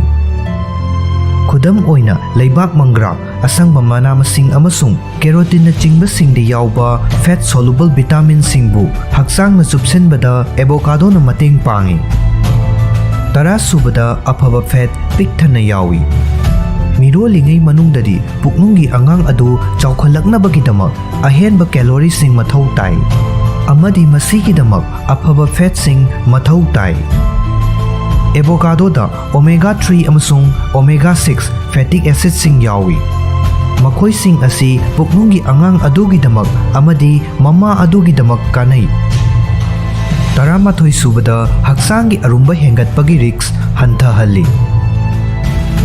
ꯈꯨꯗꯝ ꯑꯣꯏꯅ, ꯂꯩꯕꯥꯛ ꯃꯪꯒ꯭ꯔꯥ, ꯑꯁꯪꯕ ꯃꯅꯥ ꯃꯁꯤꯡ ꯑꯃꯁꯨꯡ ꯀꯦꯔꯣꯇꯤꯟꯅꯆꯤꯡꯕꯁꯤꯡꯗ ꯌꯥꯎꯕ fat soluble vitaminꯁꯤꯡꯕꯨ ꯍꯛꯆꯥꯡꯅ ꯆꯨꯞꯁꯤꯟꯕꯗ ꯑꯦꯕꯣꯀꯥꯗꯣꯅ ꯃꯇꯦꯡ ꯄꯥꯡꯏ꯫ ꯇꯔꯥ ꯁꯨꯕꯗ, ꯑꯐꯕ fat ꯄꯤꯛ ꯊꯟꯅ ꯌꯥꯎꯏ꯫ ꯃꯤꯔꯣꯜꯂꯤꯉꯩ ꯃꯅꯨꯡꯗꯗꯤ ꯄꯨꯛꯅꯨꯡꯒꯤ ꯑꯉꯥꯡ ꯑꯗꯨ ꯆꯥꯎꯈꯠꯂꯛꯅꯕꯒꯤꯗꯃꯛ ꯑꯍꯦꯟꯕ ꯀꯦꯂꯣꯔꯤꯁꯤꯡ ꯃꯊꯧ ꯇꯥꯏ, ꯑꯃꯗꯤ ꯃꯁꯤꯒꯤꯗꯃꯛ ꯑꯐꯕ fatꯁꯤꯡ ꯃꯊꯧ ꯇꯥꯏ꯫ ꯑꯦꯕꯣꯀꯥꯗꯣꯗ omega three ꯑꯃꯁꯨꯡ omega six fatty acidꯁꯤꯡ ꯌꯥꯎꯏ꯫ ꯃꯈꯣꯏꯁꯤꯡ ꯑꯁꯤ ꯄꯨꯛꯅꯨꯡꯒꯤ ꯑꯉꯥꯡ ꯑꯗꯨꯒꯤꯗꯃꯛ ꯑꯃꯗꯤ ꯃꯃꯥ ꯑꯗꯨꯒꯤꯗꯃꯛ ꯀꯥꯟꯅꯩ꯫ ꯇꯔꯥꯃꯥꯊꯣꯏ ꯁꯨꯕꯗ, ꯍꯛꯆꯥꯡꯒꯤ ꯑꯔꯨꯝꯕ ꯍꯦꯟꯒꯠꯄꯒꯤ risk ꯍꯟꯊꯍꯜꯂꯤ꯫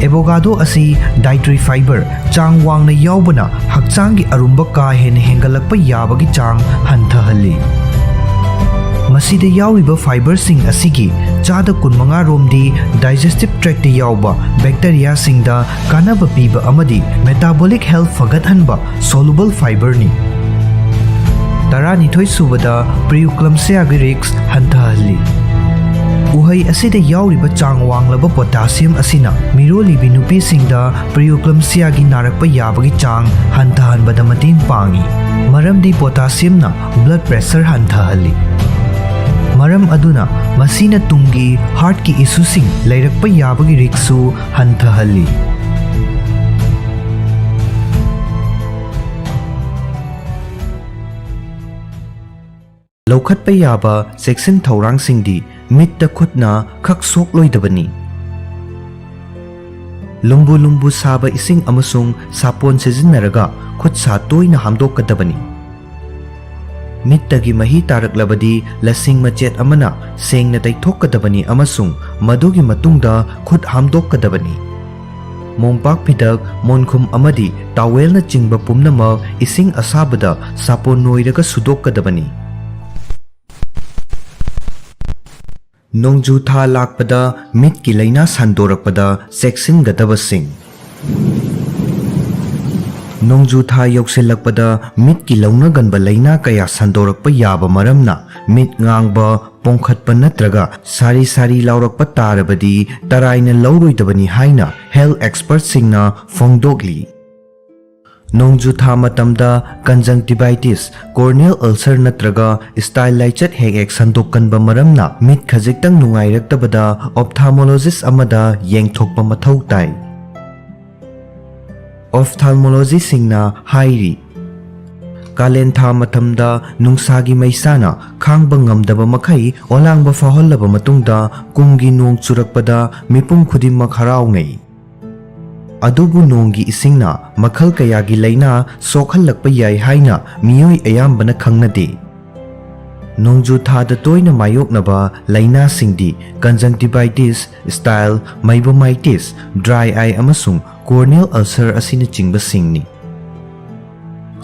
ꯑꯦꯕꯣꯀꯥꯗꯣ ꯑꯁꯤ dietary fiber ꯆꯥꯡ ꯋꯥꯡꯅ ꯌꯥꯎꯕꯅ ꯍꯛꯆꯥꯡꯒꯤ ꯑꯔꯨꯝꯕ ꯀꯥ ꯍꯦꯟꯅ ꯍꯦꯟꯒꯠꯂꯛꯄ ꯌꯥꯕꯒꯤ ꯆꯥꯡ ꯍꯟꯊꯍꯜꯂꯤ꯫ ꯃꯁꯤꯗ ꯌꯥꯎꯔꯤꯕ fiberꯁꯤꯡ ꯑꯁꯤꯒꯤ ꯆꯥꯗ ꯀꯨꯟꯃꯉꯥ ꯔꯣꯝꯗꯤ digestive tractꯇ ꯌꯥꯎꯕ bacteriaꯁꯤꯡꯗ ꯀꯥꯟꯅꯕ ꯄꯤꯕ ꯑꯃꯗꯤ metabolic health ꯐꯒꯠꯍꯟꯕ soluble fiberꯅꯤ꯫ ꯇꯔꯥꯅꯤꯊꯣꯏ ꯁꯨꯕꯗ, preeclampsiaꯒꯤ risk ꯍꯟꯊꯍꯜꯂꯤ꯫ ꯎꯍꯩ ꯑꯁꯤꯗ ꯌꯥꯎꯔꯤꯕ ꯆꯥꯡ ꯋꯥꯡꯂꯕ potassium ꯑꯁꯤꯅ ꯃꯤꯔꯣꯜꯂꯤꯕꯤ ꯅꯨꯄꯤꯁꯤꯡꯗ preeclampsiaꯒꯤ ꯅꯥꯔꯛꯄ ꯌꯥꯕꯒꯤ ꯆꯥꯡ ꯍꯟꯊꯍꯟꯕꯗ ꯃꯇꯦꯡ ꯄꯥꯡꯏ, ꯃꯔꯝꯗꯤ potassiumꯅ blood pressure ꯍꯟꯊꯍꯜꯂꯤ꯫ ꯃꯔꯝ ꯑꯗꯨꯅ ꯃꯁꯤꯅ ꯇꯨꯡꯒꯤ heartꯀꯤ issueꯁꯤꯡ ꯂꯩꯔꯛꯄ ꯌꯥꯕꯒꯤ riskꯁꯨ ꯍꯟꯊꯍꯜꯂꯤ꯫ ꯂꯧꯈꯠꯄ ꯌꯥꯕ ꯆꯦꯛꯁꯤꯟ ꯊꯧꯔꯥꯡꯁꯤꯡꯗꯤ ꯃꯤꯠꯇ ꯈꯨꯠꯅ ꯈꯛ ꯁꯣꯛꯂꯣꯏꯗꯕꯅꯤ꯫ ꯂꯨꯝꯕꯨ ꯂꯨꯝꯕꯨ ꯁꯥꯕ ꯏꯁꯤꯡ ꯑꯃꯁꯨꯡ ꯁꯥꯄꯣꯟ ꯁꯤꯖꯤꯟꯅꯔꯒ ꯈꯨꯠ ꯁꯥ ꯇꯣꯏꯅ ꯍꯥꯝꯗꯣꯛꯀꯗꯕꯅꯤ꯫ ꯃꯤꯠꯇꯒꯤ ꯃꯍꯤ ꯇꯥꯔꯛꯂꯕꯗꯤ ꯂꯁꯤꯡ ꯃꯆꯦꯠ ꯑꯃꯅ ꯁꯦꯡꯅ ꯇꯩꯊꯣꯛꯀꯗꯕꯅꯤ ꯑꯃꯁꯨꯡ ꯃꯗꯨꯒꯤ ꯃꯇꯨꯡꯗ ꯈꯨꯠ ꯍꯥꯝꯗꯣꯛꯀꯗꯕꯅꯤ꯫ ꯃꯣꯝꯄꯥꯛ ꯐꯤꯗꯛ, ꯃꯣꯟꯈꯨꯝ ꯑꯃꯗꯤ towelꯅꯆꯤꯡꯕ ꯄꯨꯝꯅꯃꯛ ꯏꯁꯤꯡ ꯑꯁꯥꯕꯗ ꯁꯥꯄꯣꯟ ꯅꯣꯏꯔꯒ ꯁꯨꯗꯣꯛꯀꯗꯕꯅꯤ꯫ ꯅꯣꯡꯖꯨ ꯊꯥ ꯂꯥꯛꯄꯗ ꯃꯤꯠꯀꯤ ꯂꯥꯏꯅꯥ ꯁꯟꯗꯣꯔꯛꯄꯗ ꯆꯦꯛꯁꯤꯟꯒꯗꯕꯁꯤꯡ꯫ ꯅꯣꯡꯖꯨ ꯊꯥ ꯌꯧꯁꯤꯜꯂꯛꯄꯗ ꯃꯤꯠꯀꯤ ꯂꯧꯅꯒꯟꯕ ꯂꯥꯏꯅꯥ ꯀꯌꯥ ꯁꯟꯗꯣꯔꯛꯄ ꯌꯥꯕ ꯃꯔꯝꯅ, ꯃꯤꯠ ꯉꯥꯡꯕ, ꯄꯣꯡꯈꯠꯄ ꯅꯠꯇ꯭ꯔꯒ ꯁꯥꯔꯤ ꯁꯥꯔꯤ ꯂꯥꯎꯔꯛꯄ ꯇꯥꯔꯕꯗꯤ ꯇꯔꯥꯏꯅ ꯂꯧꯔꯣꯏꯗꯕꯅꯤ ꯍꯥꯏꯅ health expertꯁꯤꯡꯅ ꯐꯣꯡꯗꯣꯛꯂꯤ꯫ ꯅꯣꯡꯖꯨ ꯊꯥ ꯃꯇꯝꯗ conjunctivitis, corneal ulcer ꯅꯠꯇ꯭ꯔꯒ style ꯂꯥꯏꯆꯠ ꯍꯦꯛ ꯍꯦꯛ ꯁꯟꯗꯣꯛꯀꯟꯕ ꯃꯔꯝꯅ, ꯃꯤꯠ ꯈꯖꯤꯛꯇꯪ ꯅꯨꯡꯉꯥꯏꯔꯛꯇꯕꯗ ophthalmologist ꯑꯃꯗ ꯌꯦꯡꯊꯣꯛꯄ ꯃꯊꯧ ꯇꯥꯏ꯫ Ophthalmologistꯁꯤꯡꯅ ꯍꯥꯏꯔꯤ, ꯀꯥꯂꯦꯟ ꯊꯥ ꯃꯇꯝꯗ ꯅꯨꯡꯁꯥꯒꯤ ꯃꯩꯁꯥꯅ ꯈꯥꯡꯕ ꯉꯝꯗꯕ ꯃꯈꯩ ꯑꯣꯂꯥꯡꯕ ꯐꯥꯎꯍꯜꯂꯕ ꯃꯇꯨꯡꯗ, ꯀꯨꯝꯒꯤ ꯅꯣꯡ ꯆꯨꯔꯛꯄꯗ ꯃꯤꯄꯨꯝ ꯈꯨꯗꯤꯡꯃꯛ ꯍꯔꯥꯎꯅꯩ꯫ ꯑꯗꯨꯕꯨ ꯅꯣꯡꯒꯤ ꯏꯁꯤꯡꯅ ꯃꯈꯜ ꯀꯌꯥꯒꯤ ꯂꯥꯏꯅꯥ ꯁꯣꯛꯍꯜꯂꯛꯄ ꯌꯥꯏ ꯍꯥꯏꯅ ꯃꯤꯑꯣꯏ ꯑꯌꯥꯝꯕꯅ ꯈꯪꯅꯗꯦ꯫ ꯅꯣꯡꯖꯨ ꯊꯥꯗ ꯇꯣꯏꯅ ꯃꯥꯌꯣꯛꯅꯕ ꯂꯥꯏꯅꯥꯁꯤꯡꯗꯤ conjunctivitis, style, meibomitis, dry eye ꯑꯃꯁꯨꯡ corneal ulcer ꯑꯁꯤꯅꯆꯤꯡꯕꯁꯤꯡꯅꯤ꯫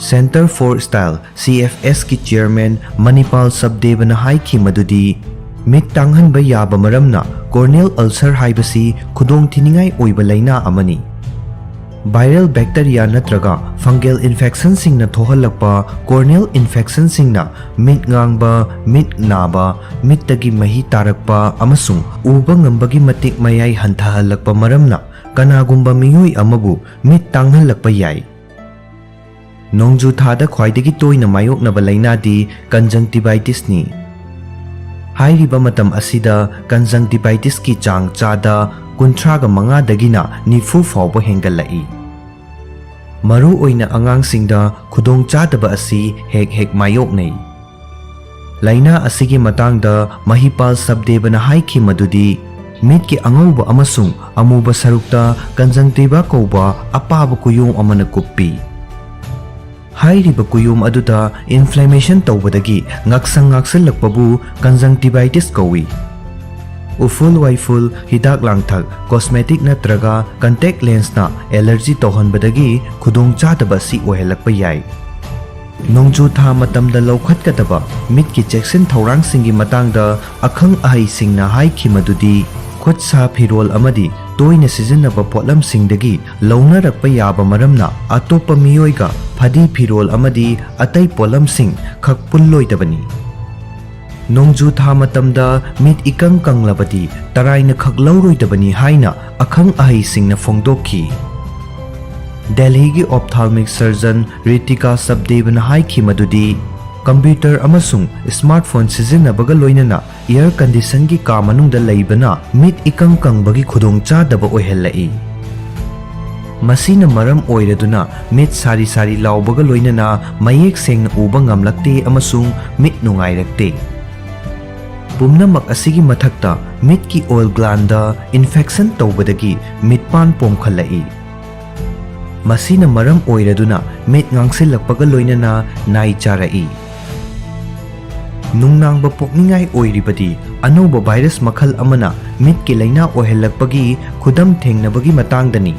Centre for Style, CFSꯀꯤ chairman ꯃꯅꯤꯄꯥꯜ ꯁꯕꯗꯦꯕꯅ ꯍꯥꯏꯈꯤ ꯃꯗꯨꯗꯤ, ꯃꯤꯠ ꯇꯥꯡꯍꯟꯕ ꯌꯥꯕ ꯃꯔꯝꯅ corneal ulcer ꯍꯥꯏꯕꯁꯤ ꯈꯨꯗꯣꯡꯊꯤꯅꯤꯡꯉꯥꯏ ꯑꯣꯏꯕ ꯂꯥꯏꯅꯥ ꯑꯃꯅꯤ꯫ Viral bacteria ꯅꯠꯇ꯭ꯔꯒ fungal infectionꯁꯤꯡꯅ ꯊꯣꯛꯍꯜꯂꯛꯄ corneal infectionꯁꯤꯡꯅ ꯃꯤꯠ ꯉꯥꯡꯕ, ꯃꯤꯠ ꯅꯥꯕ, ꯃꯤꯠꯇꯒꯤ ꯃꯍꯤ ꯇꯥꯔꯛꯄ ꯑꯃꯁꯨꯡ ꯎꯕ ꯉꯝꯕꯒꯤ ꯃꯇꯤꯛ ꯃꯌꯥꯏ ꯍꯟꯊꯍꯜꯂꯛꯄ ꯃꯔꯝꯅ ꯀꯅꯥꯒꯨꯝꯕ ꯃꯤꯑꯣꯏ ꯑꯃꯕꯨ ꯃꯤꯠ ꯇꯥꯡꯍꯜꯂꯛꯄ ꯌꯥꯏ꯫ ꯅꯣꯡꯖꯨ ꯊꯥꯗ ꯈ꯭ꯋꯥꯏꯗꯒꯤ ꯇꯣꯏꯅ ꯃꯥꯌꯣꯛꯅꯕ ꯂꯥꯏꯅꯥꯗꯤ conjunctivitisꯅꯤ꯫ ꯍꯥꯏꯔꯤꯕ ꯃꯇꯝ ꯑꯁꯤꯗ conjunctivitisꯀꯤ ꯆꯥꯡ ꯆꯥꯗ ꯀꯨꯟꯊ꯭ꯔꯥꯒ ꯃꯉꯥꯗꯒꯤꯅ ꯅꯤꯐꯨ ꯐꯥꯎꯕ ꯍꯦꯟꯒꯠꯂꯛꯏ꯫ ꯃꯔꯨꯑꯣꯏꯅ ꯑꯉꯥꯡꯁꯤꯡꯗ ꯈꯨꯗꯣꯡꯆꯥꯗꯕ ꯑꯁꯤ ꯍꯦꯛ ꯍꯦꯛ ꯃꯥꯌꯣꯛꯅꯩ꯫ ꯂꯥꯏꯅꯥ ꯑꯁꯤꯒꯤ ꯃꯇꯥꯡꯗ ꯃꯍꯤꯄꯥꯜ ꯁꯕꯗꯦꯕꯅ ꯍꯥꯏꯈꯤ ꯃꯗꯨꯗꯤ, ꯃꯤꯠꯀꯤ ꯑꯉꯧꯕ ꯑꯃꯁꯨꯡ ꯑꯃꯨꯕ ꯁꯔꯨꯛꯇ conjunctiva ꯀꯧꯕ ꯑꯄꯥꯕ ꯀꯨꯌꯣꯝ ꯑꯃꯅ ꯀꯨꯞꯄꯤ꯫ ꯍꯥꯏꯔꯤꯕ ꯀꯨꯌꯣꯝ ꯑꯗꯨꯗ inflammation ꯇꯧꯕꯗꯒꯤ ꯉꯛꯁꯪ ꯉꯥꯛꯁꯜꯂꯛꯄꯕꯨ conjunctivitis ꯀꯧꯏ꯫ ꯎꯐꯨꯜ ꯋꯥꯏꯐꯨꯜ, ꯍꯤꯗꯥꯛ ꯂꯥꯡꯊꯛ, cosmetic ꯅꯠꯇ꯭ꯔꯒ contact lensꯅ allergy ꯇꯧꯍꯟꯕꯗꯒꯤ ꯈꯨꯗꯣꯡꯆꯥꯗꯕ ꯑꯁꯤ ꯑꯣꯏꯍꯜꯂꯛꯄ ꯌꯥꯏ꯫ ꯅꯣꯡꯖꯨ ꯊꯥ ꯃꯇꯝꯗ ꯂꯧꯈꯠꯀꯗꯕ ꯃꯤꯠꯀꯤ ꯆꯦꯛꯁꯤꯟ ꯊꯧꯔꯥꯡꯁꯤꯡꯒꯤ ꯃꯇꯥꯡꯗ ꯑꯈꯪ ꯑꯍꯩꯁꯤꯡꯅ ꯍꯥꯏꯈꯤ ꯃꯗꯨꯗꯤ, ꯈꯨꯠ ꯁꯥ ꯐꯤꯔꯣꯜ ꯑꯃꯗꯤ ꯇꯣꯏꯅ ꯁꯤꯖꯤꯟꯅꯕ ꯄꯣꯠꯂꯝꯁꯤꯡꯗꯒꯤ ꯂꯧꯅꯔꯛꯄ ꯌꯥꯕ ꯃꯔꯝꯅ ꯑꯇꯣꯞꯄ ꯃꯤꯑꯣꯏꯒ ꯐꯗꯤ ꯐꯤꯔꯣꯜ ꯑꯃꯗꯤ ꯑꯇꯩ ꯄꯣꯠꯂꯝꯁꯤꯡ ꯈꯛ ꯄꯨꯜꯂꯣꯏꯗꯕꯅꯤ꯫ ꯅꯣꯡꯖꯨ ꯊꯥ ꯃꯇꯝꯗ ꯃꯤꯠ ꯏꯀꯪ ꯀꯪꯂꯕꯗꯤ ꯇꯔꯥꯏꯅ ꯈꯛ ꯂꯧꯔꯣꯏꯗꯕꯅꯤ ꯍꯥꯏꯅ ꯑꯈꯪ ꯑꯍꯩꯁꯤꯡꯅ ꯐꯣꯡꯗꯣꯛꯈꯤ꯫ ꯗꯦꯜꯍꯤꯒꯤ ophthalmic surgeon ꯔꯤꯇꯤꯀꯥ ꯁꯕꯗꯦꯕꯅ ꯍꯥꯏꯈꯤ ꯃꯗꯨꯗꯤ, ꯀꯝꯄ꯭ꯌꯨꯇꯔ ꯑꯃꯁꯨꯡ ꯁ꯭ꯃꯥꯔꯠꯐꯣꯟ ꯁꯤꯖꯤꯟꯅꯕꯒ ꯂꯣꯏꯅꯅ air conditionꯒꯤ ꯀꯥ ꯃꯅꯨꯡꯗ ꯂꯩꯕꯅ ꯃꯤꯠ ꯏꯀꯪ ꯀꯪꯕꯒꯤ ꯈꯨꯗꯣꯡꯆꯥꯗꯕ ꯑꯣꯏꯍꯜꯂꯛꯏ꯫ ꯃꯁꯤꯅ ꯃꯔꯝ ꯑꯣꯏꯔꯗꯨꯅ ꯃꯤꯠ ꯁꯥꯔꯤ ꯁꯥꯔꯤ ꯂꯥꯎꯕꯒ ꯂꯣꯏꯅꯅ ꯃꯌꯦꯛ ꯁꯦꯡꯅ ꯎꯕ ꯉꯝꯂꯛꯇꯦ ꯑꯃꯁꯨꯡ ꯃꯤꯠ ꯅꯨꯡꯉꯥꯏꯔꯛꯇꯦ꯫ ꯄꯨꯝꯅꯃꯛ ꯑꯁꯤꯒꯤ ꯃꯊꯛꯇ, ꯃꯤꯠꯀꯤ ꯑꯣꯏꯜ ꯒ꯭ꯂꯥꯟꯗ ꯏꯟꯐꯦꯛꯁꯟ ꯇꯧꯕꯗꯒꯤ ꯃꯤꯠꯄꯥꯟ ꯄꯣꯝꯈꯠꯂꯛꯏ꯫ ꯃꯁꯤꯅ ꯃꯔꯝ ꯑꯣꯏꯔꯗꯨꯅ ꯃꯤꯠ ꯉꯥꯡꯁꯤꯜꯂꯛꯄꯒ ꯂꯣꯏꯅꯅ ꯅꯥꯏ ꯆꯥꯔꯛꯏ꯫ ꯅꯨꯡꯅꯥꯡꯕ ꯄꯣꯛꯅꯤꯡꯉꯥꯏ ꯑꯣꯏꯔꯤꯕꯗꯤ ꯑꯅꯧꯕ ꯚꯥꯏꯔꯁ ꯃꯈꯜ ꯑꯃꯅ ꯃꯤꯠꯀꯤ ꯂꯥꯏꯅꯥ ꯑꯣꯏꯍꯜꯂꯛꯄꯒꯤ ꯈꯨꯗꯝ ꯊꯦꯡꯅꯕꯒꯤ ꯃꯇꯥꯡꯗꯅꯤ꯫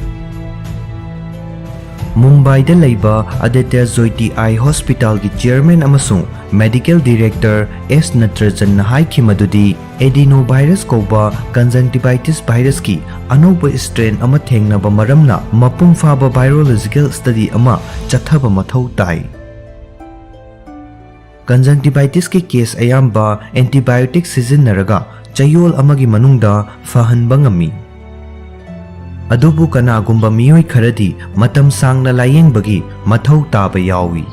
ꯃꯨꯝꯕꯥꯏꯗ ꯂꯩꯕ ꯑꯗꯤꯇ꯭ꯌ ꯖꯣꯏꯇꯤ ꯑꯥꯏ ꯍꯣꯁꯄꯤꯇꯥꯜꯒꯤ ꯆꯤꯌꯔꯃꯦꯟ ꯑꯃꯁꯨꯡ ꯃꯦꯗꯤꯀꯦꯜ ꯗꯤꯔꯦꯛꯇꯔ ꯑꯦꯁ ꯅꯇ꯭ꯔꯖꯟꯅ ꯍꯥꯏꯈꯤ ꯃꯗꯨꯗꯤ, ꯑꯦꯗꯤꯅꯣ ꯚꯥꯏꯔꯁ ꯀꯧꯕ ꯀꯟꯖꯪꯇꯤꯚꯥꯏꯇꯤꯁ ꯚꯥꯏꯔꯁꯀꯤ ꯑꯅꯧꯕ ꯁ꯭ꯇ꯭ꯔꯦꯟ ꯑꯃ ꯊꯦꯡꯅꯕ ꯃꯔꯝꯅ ꯃꯄꯨꯡ ꯐꯥꯕ ꯚꯥꯏꯔꯣꯂꯣꯖꯤꯀꯦꯜ ꯁ꯭ꯇꯗꯤ ꯑꯃ ꯆꯠꯊꯕ ꯃꯊꯧ ꯇꯥꯏ꯫ ꯀꯟꯖꯪꯇꯤꯚꯥꯏꯇꯤꯁꯀꯤ ꯀꯦꯁ ꯑꯌꯥꯝꯕ ꯑꯦꯟꯇꯤꯕꯥꯏꯑꯣꯇꯤꯛ ꯁꯤꯖꯤꯟꯅꯔꯒ ꯆꯌꯣꯜ ꯑꯃꯒꯤ ꯃꯅꯨꯡꯗ ꯐꯍꯟꯕ ꯉꯝꯃꯤ꯫ ꯑꯗꯨꯕꯨ ꯀꯅꯥꯒꯨꯝꯕ ꯃꯤꯑꯣꯏ ꯈꯔꯗꯤ ꯃꯇꯝ ꯁꯥꯡꯅ ꯂꯥꯌꯦꯡꯕꯒꯤ ꯃꯊꯧ ꯇꯥꯕ ꯌꯥꯎꯏ꯫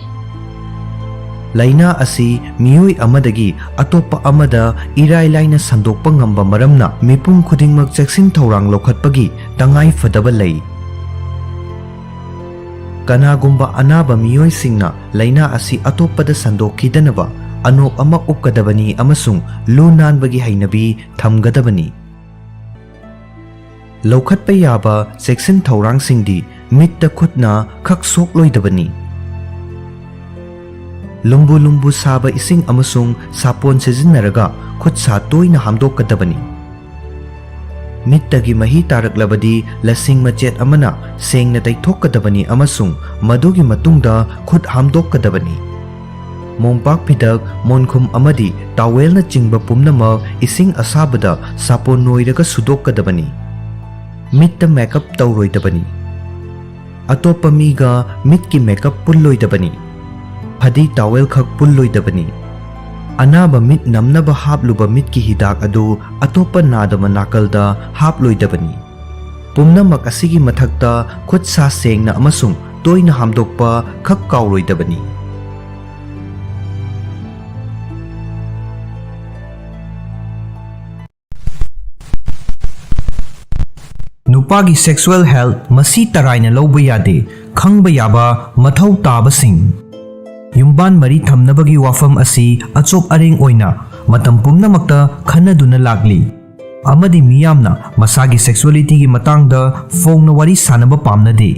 ꯂꯥꯏꯅꯥ ꯑꯁꯤ ꯃꯤꯑꯣꯏ ꯑꯃꯗꯒꯤ ꯑꯇꯣꯞꯄ ꯑꯃꯗ ꯏꯔꯥꯏ ꯂꯥꯏꯅ ꯁꯟꯗꯣꯛꯄ ꯉꯝꯕ ꯃꯔꯝꯅ ꯃꯤꯄꯨꯝ ꯈꯨꯗꯤꯡꯃꯛ ꯆꯦꯛꯁꯤꯟ ꯊꯧꯔꯥꯡ ꯂꯧꯈꯠꯄꯒꯤ ꯇꯉꯥꯏ ꯐꯗꯕ ꯂꯩ꯫ ꯀꯅꯥꯒꯨꯝꯕ ꯑꯅꯥꯕ ꯃꯤꯑꯣꯏꯁꯤꯡꯅ ꯂꯥꯏꯅꯥ ꯑꯁꯤ ꯑꯇꯣꯞꯄꯗ ꯁꯟꯗꯣꯛꯈꯤꯗꯅꯕ ꯑꯅꯣꯞ ꯑꯃ ꯎꯞꯀꯗꯕꯅꯤ ꯑꯃꯁꯨꯡ ꯂꯨ ꯅꯥꯟꯕꯒꯤ ꯍꯩꯅꯕꯤ ꯊꯝꯒꯗꯕꯅꯤ꯫ ꯂꯧꯈꯠꯄ ꯌꯥꯕ ꯆꯦꯛꯁꯤꯟ ꯊꯧꯔꯥꯡꯁꯤꯡꯗꯤ ꯃꯤꯠꯇ ꯈꯨꯠꯅ ꯈꯛ ꯁꯣꯛꯂꯣꯏꯗꯕꯅꯤ꯫ ꯂꯨꯝꯕꯨ ꯂꯨꯝꯕꯨ ꯁꯥꯕ ꯏꯁꯤꯡ ꯑꯃꯁꯨꯡ ꯁꯥꯄꯣꯟ ꯁꯤꯖꯤꯟꯅꯔꯒ ꯈꯨꯠ ꯁꯥ ꯇꯣꯏꯅ ꯍꯥꯝꯗꯣꯛꯀꯗꯕꯅꯤ꯫ ꯃꯤꯠꯇꯒꯤ ꯃꯍꯤ ꯇꯥꯔꯛꯂꯕꯗꯤ ꯂꯁꯤꯡ ꯃꯆꯦꯠ ꯑꯃꯅ ꯁꯦꯡꯅ ꯇꯩꯊꯣꯛꯀꯗꯕꯅꯤ ꯑꯃꯁꯨꯡ ꯃꯗꯨꯒꯤ ꯃꯇꯨꯡꯗ ꯈꯨꯠ ꯍꯥꯝꯗꯣꯛꯀꯗꯕꯅꯤ꯫ ꯃꯣꯝꯄꯥꯛ ꯐꯤꯗꯛ, ꯃꯣꯟꯈꯨꯝ ꯑꯃꯗꯤ ꯇꯥꯋꯦꯜꯅꯆꯤꯡꯕ ꯄꯨꯝꯅꯃꯛ ꯏꯁꯤꯡ ꯑꯁꯥꯕꯗ ꯁꯥꯄꯣꯟ ꯅꯣꯏꯔꯒ ꯁꯨꯗꯣꯛꯀꯗꯕꯅꯤ꯫ ꯃꯤꯠꯇ ꯃꯦꯀꯞ ꯇꯧꯔꯣꯏꯗꯕꯅꯤ꯫ ꯑꯇꯣꯞꯄ ꯃꯤꯒ ꯃꯤꯠꯀꯤ ꯃꯦꯀꯞ ꯄꯨꯜꯂꯣꯏꯗꯕꯅꯤ꯫ ꯐꯗꯤ ꯇꯥꯋꯦꯜ ꯈꯛ ꯄꯨꯜꯂꯣꯏꯗꯕꯅꯤ꯫ ꯑꯅꯥꯕ ꯃꯤꯠ ꯅꯝꯅꯕ ꯍꯥꯞꯂꯨꯕ ꯃꯤꯠꯀꯤ ꯍꯤꯗꯥꯛ ꯑꯗꯨ ꯑꯇꯣꯞꯄ ꯅꯥꯗꯕ ꯅꯥꯀꯜꯗ ꯍꯥꯞꯂꯣꯏꯗꯕꯅꯤ꯫ ꯄꯨꯝꯅꯃꯛ ꯑꯁꯤꯒꯤ ꯃꯊꯛꯇ ꯈꯨꯠ ꯁꯥ ꯁꯦꯡꯅ ꯑꯃꯁꯨꯡ ꯇꯣꯏꯅ ꯍꯥꯝꯗꯣꯛꯄ ꯈꯛ ꯀꯥꯎꯔꯣꯏꯗꯕꯅꯤ꯫ ꯅꯨꯄꯥꯒꯤ sexual health ꯃꯁꯤ ꯇꯔꯥꯏꯅ ꯂꯧꯕ ꯌꯥꯗꯦ꯫ ꯈꯪꯕ ꯌꯥꯕ ꯃꯊꯧ ꯇꯥꯕꯁꯤꯡ꯫ ꯌꯨꯝꯕꯥꯟ ꯃꯔꯤ ꯊꯝꯅꯕꯒꯤ ꯋꯥꯐꯝ ꯑꯁꯤ ꯑꯆꯣꯞ ꯑꯔꯦꯡ ꯑꯣꯏꯅ ꯃꯇꯝ ꯄꯨꯝꯅꯃꯛꯇ ꯈꯟꯅꯗꯨꯅ ꯂꯥꯛꯂꯤ, ꯑꯃꯗꯤ ꯃꯤꯌꯥꯝꯅ ꯃꯁꯥꯒꯤ sexuality ꯒꯤ ꯃꯇꯥꯡꯗ ꯐꯣꯡꯅ ꯋꯥꯔꯤ ꯁꯥꯅꯕ ꯄꯥꯝꯅꯗꯦ꯫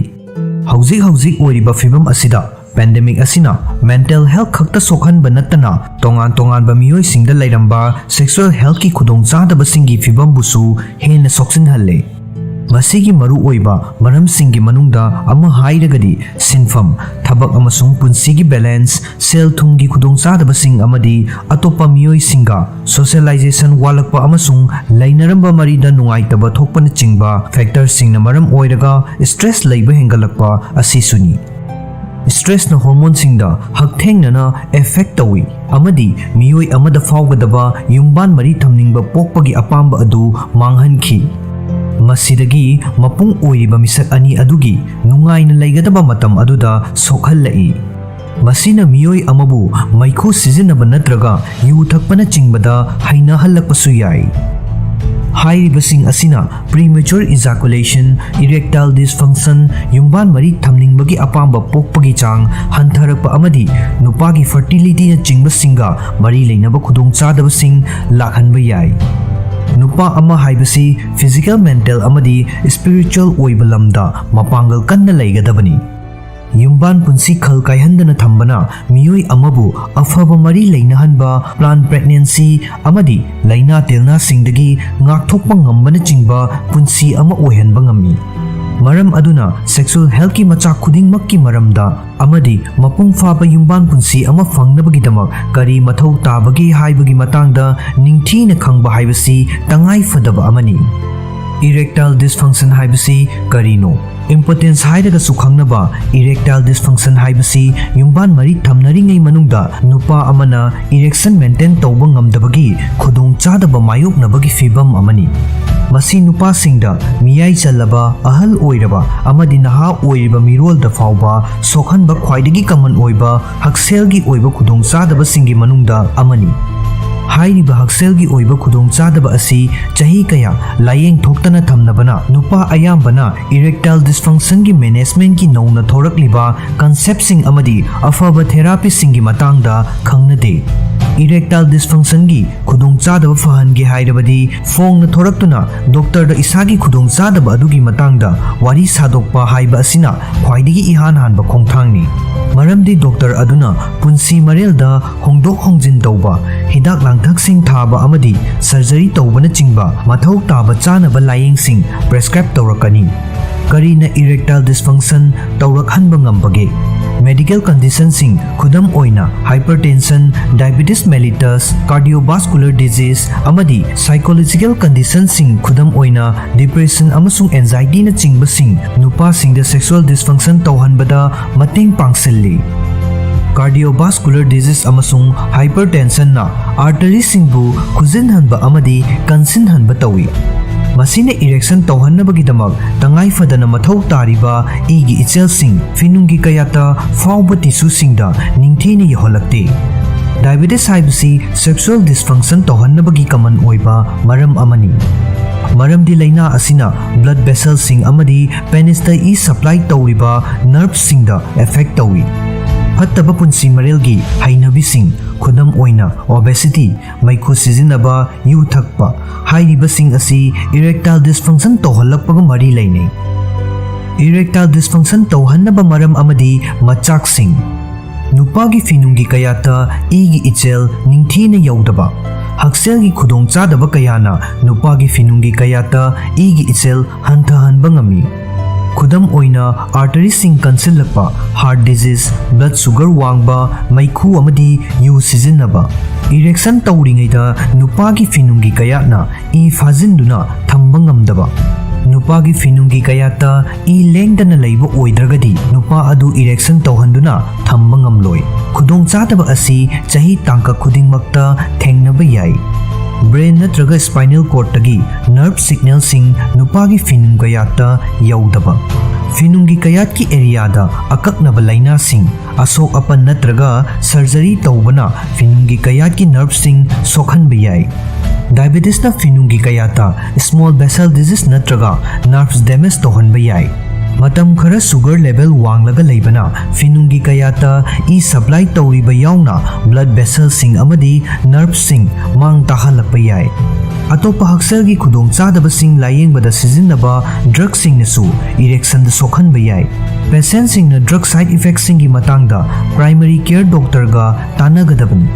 ꯍꯧꯖꯤꯛ ꯍꯧꯖꯤꯛ ꯑꯣꯏꯔꯤꯕ ꯐꯤꯚꯝ ꯑꯁꯤꯗ pandemic ꯑꯁꯤꯅ mental health ꯈꯛꯇ ꯁꯣꯛꯍꯟꯕ ꯅꯠꯇꯅ ꯇꯣꯉꯥꯟ ꯇꯣꯉꯥꯟꯕ ꯃꯤꯑꯣꯏꯁꯤꯡꯗ ꯂꯩꯔꯝꯕ sexual health ꯀꯤ ꯈꯨꯗꯣꯡꯆꯥꯗꯕꯁꯤꯡꯒꯤ ꯐꯤꯚꯝꯕꯨꯁꯨ ꯍꯦꯟꯅ ꯁꯣꯛꯆꯤꯟꯍꯜꯂꯦ꯫ ꯃꯁꯤꯒꯤ ꯃꯔꯨꯑꯣꯏꯕ ꯃꯔꯝꯁꯤꯡꯒꯤ ꯃꯅꯨꯡꯗ ꯑꯃ ꯍꯥꯏꯔꯒꯗꯤ ꯁꯤꯟꯐꯝ, ꯊꯕꯛ ꯑꯃꯁꯨꯡ ꯄꯨꯟꯁꯤꯒꯤ balance, ꯁꯦꯜ ꯊꯨꯝꯒꯤ ꯈꯨꯗꯣꯡꯆꯥꯗꯕꯁꯤꯡ ꯑꯃꯗꯤ ꯑꯇꯣꯞꯄ ꯃꯤꯑꯣꯏꯁꯤꯡꯒ socialization ꯋꯥꯠꯂꯛꯄ ꯑꯃꯁꯨꯡ ꯂꯩꯅꯔꯝꯕ ꯃꯔꯤꯗ ꯅꯨꯡꯉꯥꯏꯇꯕ ꯊꯣꯛꯄꯅꯆꯤꯡꯕ factor ꯁꯤꯡꯅ ꯃꯔꯝ ꯑꯣꯏꯔꯒ stress ꯂꯩꯕ ꯍꯦꯟꯒꯠꯂꯛꯄ ꯑꯁꯤꯁꯨꯅꯤ꯫ Stress ꯅ hormone ꯁꯤꯡꯗ ꯍꯛꯊꯦꯡꯅꯅ effect ꯇꯧꯏ ꯑꯃꯗꯤ ꯃꯤꯑꯣꯏ ꯑꯃꯗ ꯐꯥꯎꯒꯗꯕ ꯌꯨꯝꯕꯥꯟ ꯃꯔꯤ ꯊꯝꯅꯤꯡꯕ ꯄꯣꯛꯄꯒꯤ ꯑꯄꯥꯝꯕ ꯑꯗꯨ ꯃꯥꯡꯍꯟꯈꯤ꯫ ꯃꯁꯤꯗꯒꯤ ꯃꯄꯨꯡ ꯑꯣꯏꯔꯤꯕ ꯃꯤꯁꯛ ꯑꯅꯤ ꯑꯗꯨꯒꯤ ꯅꯨꯡꯉꯥꯏꯅ ꯂꯩꯒꯗꯕ ꯃꯇꯝ ꯑꯗꯨꯗ ꯁꯣꯛꯍꯜꯂꯛꯏ꯫ ꯃꯁꯤꯅ ꯃꯤꯑꯣꯏ ꯑꯃꯕꯨ ꯃꯩꯈꯨ ꯁꯤꯖꯤꯟꯅꯕ ꯅꯠꯇ꯭ꯔꯒ ꯌꯨ ꯊꯛꯄꯅꯆꯤꯡꯕꯗ ꯍꯩꯅꯍꯜꯂꯛꯄꯁꯨ ꯌꯥꯏ꯫ ꯍꯥꯏꯔꯤꯕꯁꯤꯡ ꯑꯁꯤꯅ premature ejaculation, erectile dysfunction, ꯌꯨꯝꯕꯥꯟ ꯃꯔꯤ ꯊꯝꯅꯤꯡꯕꯒꯤ ꯑꯄꯥꯝꯕ ꯄꯣꯛꯄꯒꯤ ꯆꯥꯡ ꯍꯟꯊꯔꯛꯄ ꯑꯃꯗꯤ ꯅꯨꯄꯥꯒꯤ fertility ꯅꯆꯤꯡꯕꯁꯤꯡꯒ ꯃꯔꯤ ꯂꯩꯅꯕ ꯈꯨꯗꯣꯡꯆꯥꯗꯕꯁꯤꯡ ꯂꯥꯛꯍꯟꯕ ꯌꯥꯏ꯫ ꯅꯨꯄꯥ ꯑꯃ ꯍꯥꯏꯕꯁꯤ physical, mental ꯑꯃꯗꯤ spiritual ꯑꯣꯏꯕ ꯂꯝꯗ ꯃꯄꯥꯡꯒꯜ ꯀꯟꯅ ꯂꯩꯒꯗꯕꯅꯤ꯫ ꯌꯨꯝꯕꯥꯟ ꯄꯨꯟꯁꯤ ꯈꯜ ꯀꯥꯏꯍꯟꯗꯅ ꯊꯝꯕꯅ ꯃꯤꯑꯣꯏ ꯑꯃꯕꯨ ꯑꯐꯕ ꯃꯔꯤ ꯂꯩꯅꯍꯟꯕ, ꯄ꯭ꯂꯥꯟ ꯄ꯭ꯔꯦꯒꯅꯦꯟꯁꯤ ꯑꯃꯗꯤ ꯂꯥꯏꯅꯥ ꯇꯤꯜꯅꯥꯁꯤꯡꯗꯒꯤ ꯉꯥꯛꯊꯣꯛꯄ ꯉꯝꯕꯅꯆꯤꯡꯕ ꯄꯨꯟꯁꯤ ꯑꯃ ꯑꯣꯏꯍꯟꯕ ꯉꯝꯃꯤ꯫ ꯃꯔꯝ ꯑꯗꯨꯅ ꯁꯦꯛꯁꯨꯑꯦꯜ ꯍꯦꯜꯊꯀꯤ ꯃꯆꯥꯛ ꯈꯨꯗꯤꯡꯃꯛꯀꯤ ꯃꯔꯝꯗ ꯑꯃꯗꯤ ꯃꯄꯨꯡ ꯐꯥꯕ ꯌꯨꯝꯕꯥꯟ ꯄꯨꯟꯁꯤ ꯑꯃ ꯐꯪꯅꯕꯒꯤꯗꯃꯛ ꯀꯔꯤ ꯃꯊꯧ ꯇꯥꯕꯒꯦ ꯍꯥꯏꯕꯒꯤ ꯃꯇꯥꯡꯗ ꯅꯤꯡꯊꯤꯅ ꯈꯪꯕ ꯍꯥꯏꯕꯁꯤ ꯇꯉꯥꯏ ꯐꯗꯕ ꯑꯃꯅꯤ꯫ Erectile dysfunction ꯍꯥꯏꯕꯁꯤ ꯀꯔꯤꯅꯣ? Impotence ꯍꯥꯏꯔꯒꯁꯨ ꯈꯪꯅꯕ erectile dysfunction ꯍꯥꯏꯕꯁꯤ ꯌꯨꯝꯕꯥꯟ ꯃꯔꯤ ꯊꯝꯅꯔꯤꯉꯩ ꯃꯅꯨꯡꯗ ꯅꯨꯄꯥ ꯑꯃꯅ erection maintain ꯇꯧꯕ ꯉꯝꯗꯕꯒꯤ ꯈꯨꯗꯣꯡꯆꯥꯗꯕ ꯃꯥꯌꯣꯛꯅꯕꯒꯤ ꯐꯤꯚꯝ ꯑꯃꯅꯤ꯫ ꯃꯁꯤ ꯅꯨꯄꯥꯁꯤꯡꯗ, ꯃꯤꯌꯥꯏ ꯆꯜꯂꯕ, ꯑꯍꯜ ꯑꯣꯏꯔꯕ ꯑꯃꯗꯤ ꯅꯍꯥ ꯑꯣꯏꯔꯤꯕ ꯃꯤꯔꯣꯜꯗ ꯐꯥꯎꯕ ꯁꯣꯛꯍꯟꯕ ꯈ꯭ꯋꯥꯏꯗꯒꯤ ꯀꯃꯟ ꯑꯣꯏꯕ ꯍꯛꯁꯦꯜꯒꯤ ꯑꯣꯏꯕ ꯈꯨꯗꯣꯡꯆꯥꯗꯕꯁꯤꯡꯒꯤ ꯃꯅꯨꯡꯗ ꯑꯃꯅꯤ꯫ ꯍꯥꯏꯔꯤꯕ ꯍꯛꯁꯦꯜꯒꯤ ꯑꯣꯏꯕ ꯈꯨꯗꯣꯡꯆꯥꯗꯕ ꯑꯁꯤ ꯆꯍꯤ ꯀꯌꯥ ꯂꯥꯌꯦꯡ ꯊꯣꯛꯇꯅ ꯊꯝꯅꯕꯅ ꯅꯨꯄꯥ ꯑꯌꯥꯝꯕꯅ erectile dysfunctionꯒꯤ managementꯀꯤ ꯅꯧꯅ ꯊꯣꯔꯛꯂꯤꯕ conceptꯁꯤꯡ ꯑꯃꯗꯤ ꯑꯐꯕ therapyꯁꯤꯡꯒꯤ ꯃꯇꯥꯡꯗ ꯈꯪꯅꯗꯦ꯫ Erectile dysfunctionꯒꯤ ꯈꯨꯗꯣꯡꯆꯥꯗꯕ ꯐꯍꯟꯒꯦ ꯍꯥꯏꯔꯕꯗꯤ ꯐꯣꯡꯅ ꯊꯣꯔꯛꯇꯨꯅ ꯗꯣꯛꯇꯔꯗ ꯏꯁꯥꯒꯤ ꯈꯨꯗꯣꯡꯆꯥꯗꯕ ꯑꯗꯨꯒꯤ ꯃꯇꯥꯡꯗ ꯋꯥꯔꯤ ꯁꯥꯗꯣꯛꯄ ꯍꯥꯏꯕ ꯑꯁꯤꯅ ꯈ꯭ꯋꯥꯏꯗꯒꯤ ꯏꯍꯥꯟ ꯍꯥꯟꯕ ꯈꯣꯡꯊꯥꯡꯅꯤ꯫ ꯃꯔꯝꯗꯤ ꯗꯣꯛꯇꯔ ꯑꯗꯨꯅ ꯄꯨꯟꯁꯤ ꯃꯔꯦꯜꯗ ꯍꯣꯡꯗꯣꯛ ꯍꯣꯡꯖꯤꯟ ꯇꯧꯕ, ꯍꯤꯗꯥꯛ ꯂꯥꯡꯊꯛꯁꯤꯡ ꯊꯥꯕ ꯑꯃꯗꯤ surgery ꯇꯧꯕꯅꯆꯤꯡꯕ ꯃꯊꯧ ꯇꯥꯕ ꯆꯥꯅꯕ ꯂꯥꯌꯦꯡꯁꯤꯡ prescribe ꯇꯧꯔꯛꯀꯅꯤ꯫ ꯀꯔꯤꯅ erectile dysfunction ꯇꯧꯔꯛꯍꯟꯕ ꯉꯝꯕꯒꯦ? Medical conditionꯁꯤꯡ, ꯈꯨꯗꯝ ꯑꯣꯏꯅ hypertension, diabetes mellitus, cardiovascular disease ꯑꯃꯗꯤ psychological conditionꯁꯤꯡ, ꯈꯨꯗꯝ ꯑꯣꯏꯅ depression ꯑꯃꯁꯨꯡ anxietyꯅꯆꯤꯡꯕꯁꯤꯡ, ꯅꯨꯄꯥꯁꯤꯡꯗ sexual dysfunction ꯇꯧꯍꯟꯕꯗ ꯃꯇꯦꯡ ꯄꯥꯡꯁꯤꯜꯂꯤ꯫ Cardiovascular disease ꯑꯃꯁꯨꯡ hypertensionꯅ arteryꯁꯤꯡꯕꯨ ꯈꯨꯖꯤꯟꯍꯟꯕ ꯑꯃꯗꯤ ꯀꯟꯁꯤꯟꯍꯟꯕ ꯇꯧꯏ꯫ ꯃꯁꯤꯅ erection ꯇꯧꯍꯟꯅꯕꯒꯤꯗꯃꯛ ꯇꯉꯥꯏ ꯐꯗꯅ ꯃꯊꯧ ꯇꯥꯔꯤꯕ ꯏꯒꯤ ꯏꯆꯦꯜꯁꯤꯡ ꯐꯤꯅꯨꯡꯒꯤ ꯀꯌꯥꯠꯇ ꯐꯥꯎꯕ tissueꯁꯤꯡꯗ ꯅꯤꯡꯊꯤꯅ ꯌꯧꯍꯜꯂꯛꯇꯦ꯫ Diabetes ꯍꯥꯏꯕꯁꯤ sexual dysfunction ꯇꯧꯍꯟꯅꯕꯒꯤ ꯀꯃꯟ ꯑꯣꯏꯕ ꯃꯔꯝ ꯑꯃꯅꯤ꯫ ꯃꯔꯝꯗꯤ ꯂꯥꯏꯅꯥ ꯑꯁꯤꯅ blood vesselꯁꯤꯡ ꯑꯃꯗꯤ penisꯇ ꯏ supply ꯇꯧꯔꯤꯕ nerveꯁꯤꯡꯗ affect ꯇꯧꯏ꯫ ꯐꯠꯇꯕ ꯄꯨꯟꯁꯤ ꯃꯔꯦꯜꯒꯤ ꯍꯩꯅꯕꯤꯁꯤꯡ, ꯈꯨꯗꯝ ꯑꯣꯏꯅ obesity, ꯃꯩꯈꯨ ꯁꯤꯖꯤꯟꯅꯕ, ꯌꯨ ꯊꯛꯄ ꯍꯥꯏꯔꯤꯕꯁꯤꯡ ꯑꯁꯤ erectile dysfunction ꯇꯧꯍꯜꯂꯛꯄꯒ ꯃꯔꯤ ꯂꯩꯅꯩ꯫ Erectile dysfunction ꯇꯧꯍꯟꯅꯕ ꯃꯔꯝ ꯑꯃꯗꯤ ꯃꯆꯥꯛꯁꯤꯡ꯫ ꯅꯨꯄꯥꯒꯤ ꯐꯤꯅꯨꯡꯒꯤ ꯀꯌꯥꯠꯇ ꯏꯒꯤ ꯏꯆꯦꯜ ꯅꯤꯡꯊꯤꯅ ꯌꯧꯗꯕ꯫ ꯍꯛꯁꯦꯜꯒꯤ ꯈꯨꯗꯣꯡꯆꯥꯗꯕ ꯀꯌꯥꯅ ꯅꯨꯄꯥꯒꯤ ꯐꯤꯅꯨꯡꯒꯤ ꯀꯌꯥꯠꯇ ꯏꯒꯤ ꯏꯆꯦꯜ ꯍꯟꯊꯍꯟꯕ ꯉꯝꯃꯤ꯫ ꯈꯨꯗꯝ ꯑꯣꯏꯅ, arteryꯁꯤꯡ ꯀꯟꯁꯤꯜꯂꯛꯄ, heart disease, blood sugar ꯋꯥꯡꯕ, ꯃꯩꯈꯨ ꯑꯃꯗꯤ ꯌꯨ ꯁꯤꯖꯤꯟꯅꯕ꯫ Erection ꯇꯧꯔꯤꯉꯩꯗ ꯅꯨꯄꯥꯒꯤ ꯐꯤꯅꯨꯡꯒꯤ ꯀꯌꯥꯠꯅ ꯏ ꯐꯥꯖꯤꯟꯗꯨꯅ ꯊꯝꯕ ꯉꯝꯗꯕ꯫ ꯅꯨꯄꯥꯒꯤ ꯐꯤꯅꯨꯡꯒꯤ ꯀꯌꯥꯠꯇ ꯏ ꯂꯦꯡꯗꯅ ꯂꯩꯕ ꯑꯣꯏꯗ꯭ꯔꯒꯗꯤ ꯅꯨꯄꯥ ꯑꯗꯨ erection ꯇꯧꯍꯟꯗꯨꯅ ꯊꯝꯕ ꯉꯝꯂꯣꯏ꯫ ꯈꯨꯗꯣꯡꯆꯥꯗꯕ ꯑꯁꯤ ꯆꯍꯤ ꯇꯥꯡꯀꯛ ꯈꯨꯗꯤꯡꯃꯛꯇ ꯊꯦꯡꯅꯕ ꯌꯥꯏ꯫ Brain ꯅꯠꯇ꯭ꯔꯒ spinal cordꯇꯒꯤ nerve signalꯁꯤꯡ ꯅꯨꯄꯥꯒꯤ ꯐꯤꯅꯨꯡ ꯀꯌꯥꯠꯇ ꯌꯧꯗꯕ꯫ ꯐꯤꯅꯨꯡꯒꯤ ꯀꯌꯥꯠꯀꯤ areaꯗ ꯑꯀꯛꯅꯕ ꯂꯥꯏꯅꯥꯁꯤꯡ, ꯑꯁꯣꯛ ꯑꯄꯟ ꯅꯠꯇ꯭ꯔꯒ surgery ꯇꯧꯕꯅ ꯐꯤꯅꯨꯡꯒꯤ ꯀꯌꯥꯠꯀꯤ nerveꯁꯤꯡ ꯁꯣꯛꯍꯟꯕ ꯌꯥꯏ꯫ Diabetesꯅ ꯐꯤꯅꯨꯡꯒꯤ ꯀꯌꯥꯠꯇ small vessel disease ꯅꯠꯇ꯭ꯔꯒ nerves damage ꯇꯧꯍꯟꯕ ꯌꯥꯏ꯫ ꯃꯇꯝ ꯈꯔ sugar level ꯋꯥꯡꯂꯒ ꯂꯩꯕꯅ ꯐꯤꯅꯨꯡꯒꯤ ꯀꯌꯥꯠꯇ ꯏ supply ꯇꯧꯔꯤꯕ ꯌꯥꯎꯅ blood vesselꯁꯤꯡ ꯑꯃꯗꯤ nerveꯁꯤꯡ ꯃꯥꯡ ꯇꯥꯍꯜꯂꯛꯄ ꯌꯥꯏ꯫ ꯑꯇꯣꯞꯄ ꯍꯛꯁꯦꯜꯒꯤ ꯈꯨꯗꯣꯡꯆꯥꯗꯕꯁꯤꯡ ꯂꯥꯌꯦꯡꯕꯗ ꯁꯤꯖꯤꯟꯅꯕ drugꯁꯤꯡꯅꯁꯨ erectionꯗ ꯁꯣꯛꯍꯟꯕ ꯌꯥꯏ꯫ Patientꯁꯤꯡꯅ drug side effectꯁꯤꯡꯒꯤ ꯃꯇꯥꯡꯗ primary care doctorꯒ ꯇꯥꯟꯅꯒꯗꯕꯅꯤ꯫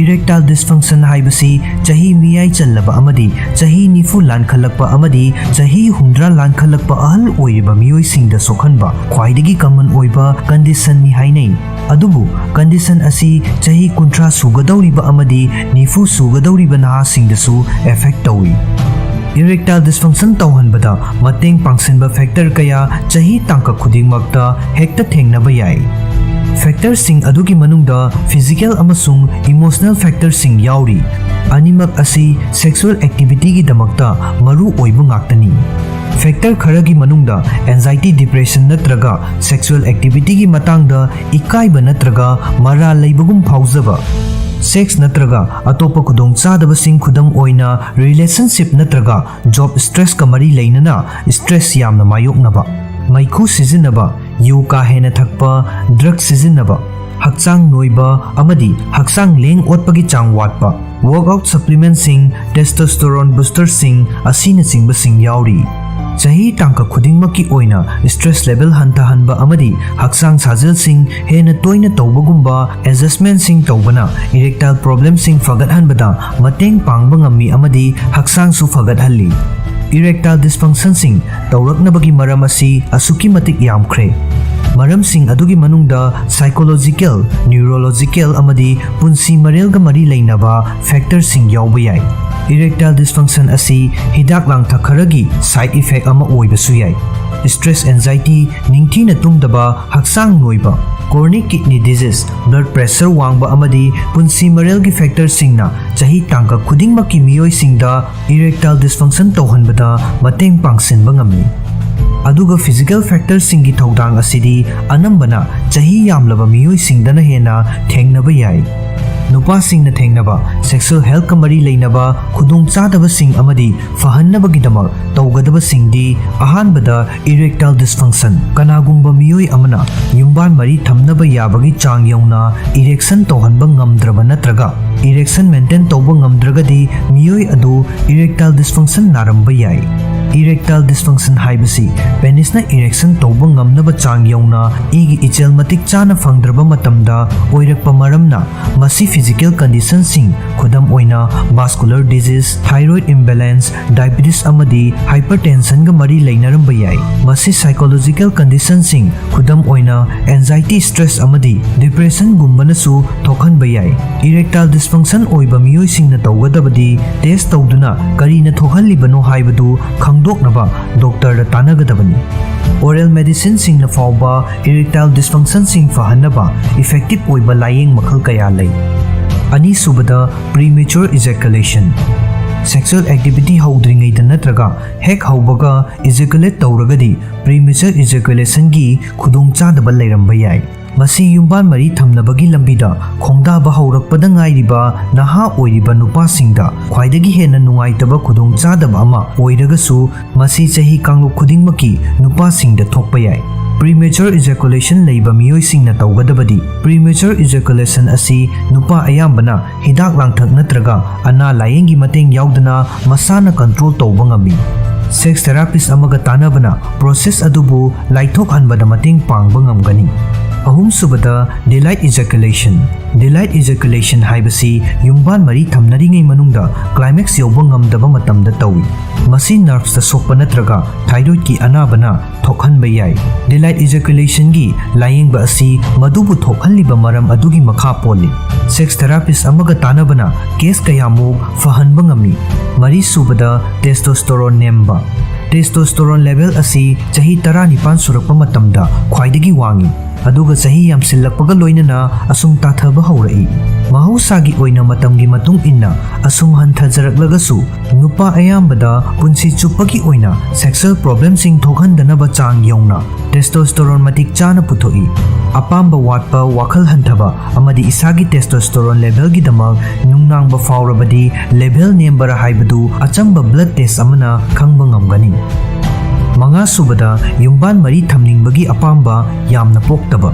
Erectile dysfunction ꯍꯥꯏꯕꯁꯤ ꯆꯍꯤ ꯃꯤꯌꯥꯏ ꯆꯜꯂꯕ ꯑꯃꯗꯤ ꯆꯍꯤ ꯅꯤꯐꯨ ꯂꯥꯟꯈꯠꯂꯛꯄ ꯑꯃꯗꯤ ꯆꯍꯤ ꯍꯨꯝꯗ꯭ꯔꯥ ꯂꯥꯟꯈꯠꯂꯛꯄ ꯑꯍꯜ ꯑꯣꯏꯔꯤꯕ ꯃꯤꯑꯣꯏꯁꯤꯡꯗ ꯁꯣꯛꯍꯟꯕ ꯈ꯭ꯋꯥꯏꯗꯒꯤ common ꯑꯣꯏꯕ conditionꯅꯤ ꯍꯥꯏꯅꯩ꯫ ꯑꯗꯨꯕꯨ condition ꯑꯁꯤ ꯆꯍꯤ ꯀꯨꯟꯊ꯭ꯔꯥ ꯁꯨꯒꯗꯧꯔꯤꯕ ꯑꯃꯗꯤ ꯅꯤꯐꯨ ꯁꯨꯒꯗꯧꯔꯤꯕ ꯅꯍꯥꯁꯤꯡꯗꯁꯨ effect ꯇꯧꯏ꯫ Erectile dysfunction ꯇꯧꯍꯟꯕꯗ ꯃꯇꯦꯡ ꯄꯥꯡꯁꯤꯟꯕ factor ꯀꯌꯥ ꯆꯍꯤ ꯇꯥꯡꯀꯛ ꯈꯨꯗꯤꯡꯃꯛꯇ ꯍꯦꯛꯇ ꯊꯦꯡꯅꯕ ꯌꯥꯏ꯫ Factorꯁꯤꯡ ꯑꯗꯨꯒꯤ ꯃꯅꯨꯡꯗ physical ꯑꯃꯁꯨꯡ emotional factorꯁꯤꯡ ꯌꯥꯎꯔꯤ꯫ ꯑꯅꯤꯃꯛ ꯑꯁꯤ sexual activityꯒꯤꯗꯃꯛꯇ ꯃꯔꯨ ꯑꯣꯏꯕ ꯉꯥꯛꯇꯅꯤ꯫ Factor ꯈꯔꯒꯤ ꯃꯅꯨꯡꯗ anxiety, depression ꯅꯠꯇ꯭ꯔꯒ sexual activityꯒꯤ ꯃꯇꯥꯡꯗ ꯏꯀꯥꯏꯕ ꯅꯠꯇ꯭ꯔꯒ ꯃꯔꯥꯜ ꯂꯩꯕꯒꯨꯝ ꯐꯥꯎꯖꯕ, sex ꯅꯠꯇ꯭ꯔꯒ ꯑꯇꯣꯞꯄ ꯈꯨꯗꯣꯡꯆꯥꯗꯕꯁꯤꯡ, ꯈꯨꯗꯝ ꯑꯣꯏꯅ relationship ꯅꯠꯇ꯭ꯔꯒ job stressꯀ ꯃꯔꯤ ꯂꯩꯅꯅ stress ꯌꯥꯝꯅ ꯃꯥꯌꯣꯛꯅꯕ, ꯃꯩꯈꯨ ꯁꯤꯖꯤꯟꯅꯕ, ꯌꯨ ꯀꯥ ꯍꯦꯟꯅ ꯊꯛꯄ, drug ꯁꯤꯖꯤꯟꯅꯕ, ꯍꯛꯆꯥꯡ ꯅꯣꯏꯕ ꯑꯃꯗꯤ ꯍꯛꯆꯥꯡ ꯂꯦꯡ ꯑꯣꯠꯄꯒꯤ ꯆꯥꯡ ꯋꯥꯠꯄ, workout supplementꯁꯤꯡ, testosterone boosterꯁꯤꯡ ꯑꯁꯤꯅꯆꯤꯡꯕꯁꯤꯡ ꯌꯥꯎꯔꯤ꯫ ꯆꯍꯤ ꯇꯥꯡꯀꯛ ꯈꯨꯗꯤꯡꯃꯛꯀꯤ ꯑꯣꯏꯅ stress level ꯍꯟꯊꯍꯟꯕ ꯑꯃꯗꯤ ꯍꯛꯆꯥꯡ ꯁꯥꯖꯦꯜꯁꯤꯡ ꯍꯦꯟꯅ ꯇꯣꯏꯅ ꯇꯧꯕꯒꯨꯝꯕ adjustmentꯁꯤꯡ ꯇꯧꯕꯅ erectile problemꯁꯤꯡ ꯐꯒꯠꯍꯟꯕꯗ ꯃꯇꯦꯡ ꯄꯥꯡꯕ ꯉꯝꯃꯤ ꯑꯃꯗꯤ ꯍꯛꯆꯥꯡꯁꯨ ꯐꯒꯠꯍꯜꯂꯤ꯫ Erectile dysfunctionꯁꯤꯡ ꯇꯧꯔꯛꯅꯕꯒꯤ ꯃꯔꯝ ꯑꯁꯤ ꯑꯁꯨꯛꯀꯤ ꯃꯇꯤꯛ ꯌꯥꯝꯈ꯭ꯔꯦ꯫ ꯃꯔꯝꯁꯤꯡ ꯑꯗꯨꯒꯤ ꯃꯅꯨꯡꯗ psychological, neurological ꯑꯃꯗꯤ ꯄꯨꯟꯁꯤ ꯃꯔꯦꯜꯒ ꯃꯔꯤ ꯂꯩꯅꯕ factorꯁꯤꯡ ꯌꯥꯎꯕ ꯌꯥꯏ꯫ Erectile dysfunction ꯑꯁꯤ ꯍꯤꯗꯥꯛ ꯂꯥꯡꯊꯛ ꯈꯔꯒꯤ side effect ꯑꯃ ꯑꯣꯏꯕꯁꯨ ꯌꯥꯏ꯫ Stress, anxiety, ꯅꯤꯡꯊꯤꯅ ꯇꯨꯝꯗꯕ, ꯍꯛꯆꯥꯡ ꯅꯣꯏꯕ, chronic kidney disease, blood pressure ꯋꯥꯡꯕ ꯑꯃꯗꯤ ꯄꯨꯟꯁꯤ ꯃꯔꯦꯜꯒꯤ factorꯁꯤꯡꯅ ꯆꯍꯤ ꯇꯥꯡꯀꯛ ꯈꯨꯗꯤꯡꯃꯛꯀꯤ ꯃꯤꯑꯣꯏꯁꯤꯡꯗ erectile dysfunction ꯇꯧꯍꯟꯕꯗ ꯃꯇꯦꯡ ꯄꯥꯡꯁꯤꯟꯕ ꯉꯝꯃꯤ꯫ ꯑꯗꯨꯒ physical factorꯁꯤꯡꯒꯤ ꯊꯧꯗꯥꯡ ꯑꯁꯤꯗꯤ ꯑꯅꯝꯕꯅ ꯆꯍꯤ ꯌꯥꯝꯂꯕ ꯃꯤꯑꯣꯏꯁꯤꯡꯗꯅ ꯍꯦꯟꯅ ꯊꯦꯡꯅꯕ ꯌꯥꯏ꯫ ꯅꯨꯄꯥꯁꯤꯡꯅ ꯊꯦꯡꯅꯕ sexual healthꯀ ꯃꯔꯤ ꯂꯩꯅꯕ ꯈꯨꯗꯣꯡꯆꯥꯗꯕꯁꯤꯡ ꯑꯃꯗꯤ ꯐꯍꯟꯅꯕꯒꯤꯗꯃꯛ ꯇꯧꯒꯗꯕꯁꯤꯡꯗꯤ, ꯑꯍꯥꯟꯕꯗ, erectile dysfunction꯫ ꯀꯅꯥꯒꯨꯝꯕ ꯃꯤꯑꯣꯏ ꯑꯃꯅ ꯌꯨꯝꯕꯥꯟ ꯃꯔꯤ ꯊꯝꯅꯕ ꯌꯥꯕꯒꯤ ꯆꯥꯡ ꯌꯧꯅ erection ꯇꯧꯍꯟꯕ ꯉꯝꯗ꯭ꯔꯕ ꯅꯠꯇ꯭ꯔꯒ erection maintain ꯇꯧꯕ ꯉꯝꯗ꯭ꯔꯒꯗꯤ ꯃꯤꯑꯣꯏ ꯑꯗꯨ erectile dysfunction ꯅꯥꯔꯝꯕ ꯌꯥꯏ꯫ Erectile dysfunction ꯍꯥꯏꯕꯁꯤ penisꯅ erection ꯇꯧꯕ ꯉꯝꯅꯕ ꯆꯥꯡ ꯌꯧꯅ ꯏꯒꯤ ꯏꯆꯦꯜ ꯃꯇꯤꯛ ꯆꯥꯅ ꯐꯪꯗ꯭ꯔꯕ ꯃꯇꯝꯗ ꯑꯣꯏꯔꯛꯄ ꯃꯔꯝꯅ, ꯃꯁꯤ physical conditionꯁꯤꯡ, ꯈꯨꯗꯝ ꯑꯣꯏꯅ muscular disease, thyroid imbalance, diabetes ꯑꯃꯗꯤ hypertensionꯒ ꯃꯔꯤ ꯂꯩꯅꯔꯝꯕ ꯌꯥꯏ꯫ ꯃꯁꯤ psychological conditionꯁꯤꯡ, ꯈꯨꯗꯝ ꯑꯣꯏꯅ anxiety, stress ꯑꯃꯗꯤ depressionꯒꯨꯝꯕꯅꯁꯨ ꯊꯣꯛꯍꯟꯕ ꯌꯥꯏ꯫ Erectile dysfunction ꯑꯣꯏꯕ ꯃꯤꯑꯣꯏꯁꯤꯡꯅ ꯇꯧꯒꯗꯕꯗꯤ test ꯇꯧꯗꯨꯅ ꯀꯔꯤꯅ ꯊꯣꯛꯍꯜꯂꯤꯕꯅꯣ ꯍꯥꯏꯕꯗꯨ ꯈꯪꯗꯣꯛꯅꯕ doctorꯗ ꯇꯥꯟꯅꯒꯗꯕꯅꯤ꯫ Oral medicineꯁꯤꯡꯅ ꯐꯥꯎꯕ erectile dysfunctionꯁꯤꯡ ꯐꯍꯟꯅꯕ effective ꯑꯣꯏꯕ ꯂꯥꯌꯦꯡ ꯃꯈꯜ ꯀꯌꯥ ꯂꯩ꯫ ꯑꯅꯤꯁꯨꯕꯗ, premature ejaculation꯫ Sexual activity ꯍꯧꯗ꯭ꯔꯤꯉꯩꯗ ꯅꯠꯇ꯭ꯔꯒ ꯍꯦꯛ ꯍꯧꯕꯒ ejaculate ꯇꯧꯔꯒꯗꯤ premature ejaculationꯒꯤ ꯈꯨꯗꯣꯡꯆꯥꯗꯕ ꯂꯩꯔꯝꯕ ꯌꯥꯏ꯫ ꯃꯁꯤ ꯌꯨꯝꯕꯥꯟ ꯃꯔꯤ ꯊꯝꯅꯕꯒꯤ ꯂꯝꯕꯤꯗ ꯈꯣꯡꯗꯥꯕ ꯍꯧꯔꯛꯄꯗ ꯉꯥꯏꯔꯤꯕ ꯅꯍꯥ ꯑꯣꯏꯔꯤꯕ ꯅꯨꯄꯥꯁꯤꯡꯗ ꯈ꯭ꯋꯥꯏꯗꯒꯤ ꯍꯦꯟꯅ ꯅꯨꯡꯉꯥꯏꯇꯕ ꯈꯨꯗꯣꯡꯆꯥꯗꯕ ꯑꯃ ꯑꯣꯏꯔꯒꯁꯨ, ꯃꯁꯤ ꯆꯍꯤ ꯀꯥꯡꯂꯨꯞ ꯈꯨꯗꯤꯡꯃꯛꯀꯤ ꯅꯨꯄꯥꯁꯤꯡꯗ ꯊꯣꯛꯄ ꯌꯥꯏ꯫ Premature ejaculation ꯂꯩꯕ ꯃꯤꯑꯣꯏꯁꯤꯡꯅ ꯇꯧꯒꯗꯕꯗꯤ, premature ejaculation ꯑꯁꯤ ꯅꯨꯄꯥ ꯑꯌꯥꯝꯕꯅ ꯍꯤꯗꯥꯛ ꯂꯥꯡꯊꯛ ꯅꯠꯇ꯭ꯔꯒ ꯑꯅꯥ ꯂꯥꯌꯦꯡꯒꯤ ꯃꯇꯦꯡ ꯌꯥꯎꯗꯅ ꯃꯁꯥꯅ control ꯇꯧꯕ ꯉꯝꯃꯤ꯫ Sex therapist ꯑꯃꯒ ꯇꯥꯟꯅꯕꯅ process ꯑꯗꯨꯕꯨ ꯂꯥꯏꯊꯣꯛꯍꯟꯕꯗ ꯃꯇꯦꯡ ꯄꯥꯡꯕ ꯉꯝꯒꯅꯤ꯫ ꯑꯍꯨꯝꯁꯨꯕꯗ, delayed ejaculation꯫ Delayed ejaculation ꯍꯥꯏꯕꯁꯤ ꯌꯨꯝꯕꯥꯟ ꯃꯔꯤ ꯊꯝꯅꯔꯤꯉꯩ ꯃꯅꯨꯡꯗ climax ꯌꯧꯕ ꯉꯝꯗꯕ ꯃꯇꯝꯗ ꯇꯧꯏ꯫ ꯃꯁꯤ nervesꯇ ꯁꯣꯛꯄ ꯅꯠꯇ꯭ꯔꯒ thyroidꯀꯤ ꯑꯅꯥꯕꯅ ꯊꯣꯛꯍꯟꯕ ꯌꯥꯏ꯫ Delayed ejaculationꯒꯤ ꯂꯥꯌꯦꯡꯕ ꯑꯁꯤ ꯃꯗꯨꯕꯨ ꯊꯣꯛꯍꯜꯂꯤꯕ ꯃꯔꯝ ꯑꯗꯨꯒꯤ ꯃꯈꯥ ꯄꯣꯜꯂꯤ꯫ Sex therapist ꯑꯃꯒ ꯇꯥꯟꯅꯕꯅ case ꯀꯌꯥꯃꯨꯛ ꯐꯍꯟꯕ ꯉꯝꯃꯤ꯫ ꯃꯔꯤꯁꯨꯕꯗ, testosterone ꯅꯦꯝꯕ꯫ Testosterone level ꯑꯁꯤ ꯆꯍꯤ ꯇꯔꯥꯅꯤꯄꯥꯟ ꯁꯨꯔꯛꯄ ꯃꯇꯝꯗ ꯈ꯭ꯋꯥꯏꯗꯒꯤ ꯋꯥꯡꯏ, ꯑꯗꯨꯒ ꯆꯍꯤ ꯌꯥꯝꯁꯤꯜꯂꯛꯄꯒ ꯂꯣꯏꯅꯅ ꯑꯁꯨꯝ ꯇꯥꯊꯕ ꯍꯧꯔꯛꯏ꯫ ꯃꯍꯧꯁꯥꯒꯤ ꯑꯣꯏꯅ ꯃꯇꯝꯒꯤ ꯃꯇꯨꯡ ꯏꯟꯅ ꯑꯁꯨꯝ ꯍꯟꯊꯖꯔꯛꯂꯒꯁꯨ, ꯅꯨꯄꯥ ꯑꯌꯥꯝꯕꯗ ꯄꯨꯟꯁꯤ ꯆꯨꯞꯄꯒꯤ ꯑꯣꯏꯅ sexual problemꯁꯤꯡ ꯊꯣꯛꯍꯟꯗꯅꯕ ꯆꯥꯡ ꯌꯧꯅ testosterone ꯃꯇꯤꯛ ꯆꯥꯅ ꯄꯨꯊꯣꯛꯏ꯫ ꯑꯄꯥꯝꯕ ꯋꯥꯠꯄ, ꯋꯥꯈꯜ ꯍꯟꯊꯕ ꯑꯃꯗꯤ ꯏꯁꯥꯒꯤ testosterone levelꯒꯤꯗꯃꯛ ꯅꯨꯡꯅꯥꯡꯕ ꯐꯥꯎꯔꯕꯗꯤ level ꯅꯦꯝꯕꯔꯥ ꯍꯥꯏꯕꯗꯨ ꯑꯆꯝꯕ blood test ꯑꯃꯅ ꯈꯪꯕ ꯉꯝꯒꯅꯤ꯫ ꯃꯉꯥꯁꯨꯕꯗ, ꯌꯨꯝꯕꯥꯟ ꯃꯔꯤ ꯊꯝꯅꯤꯡꯕꯒꯤ ꯑꯄꯥꯝꯕ ꯌꯥꯝꯅ ꯄꯣꯛꯇꯕ꯫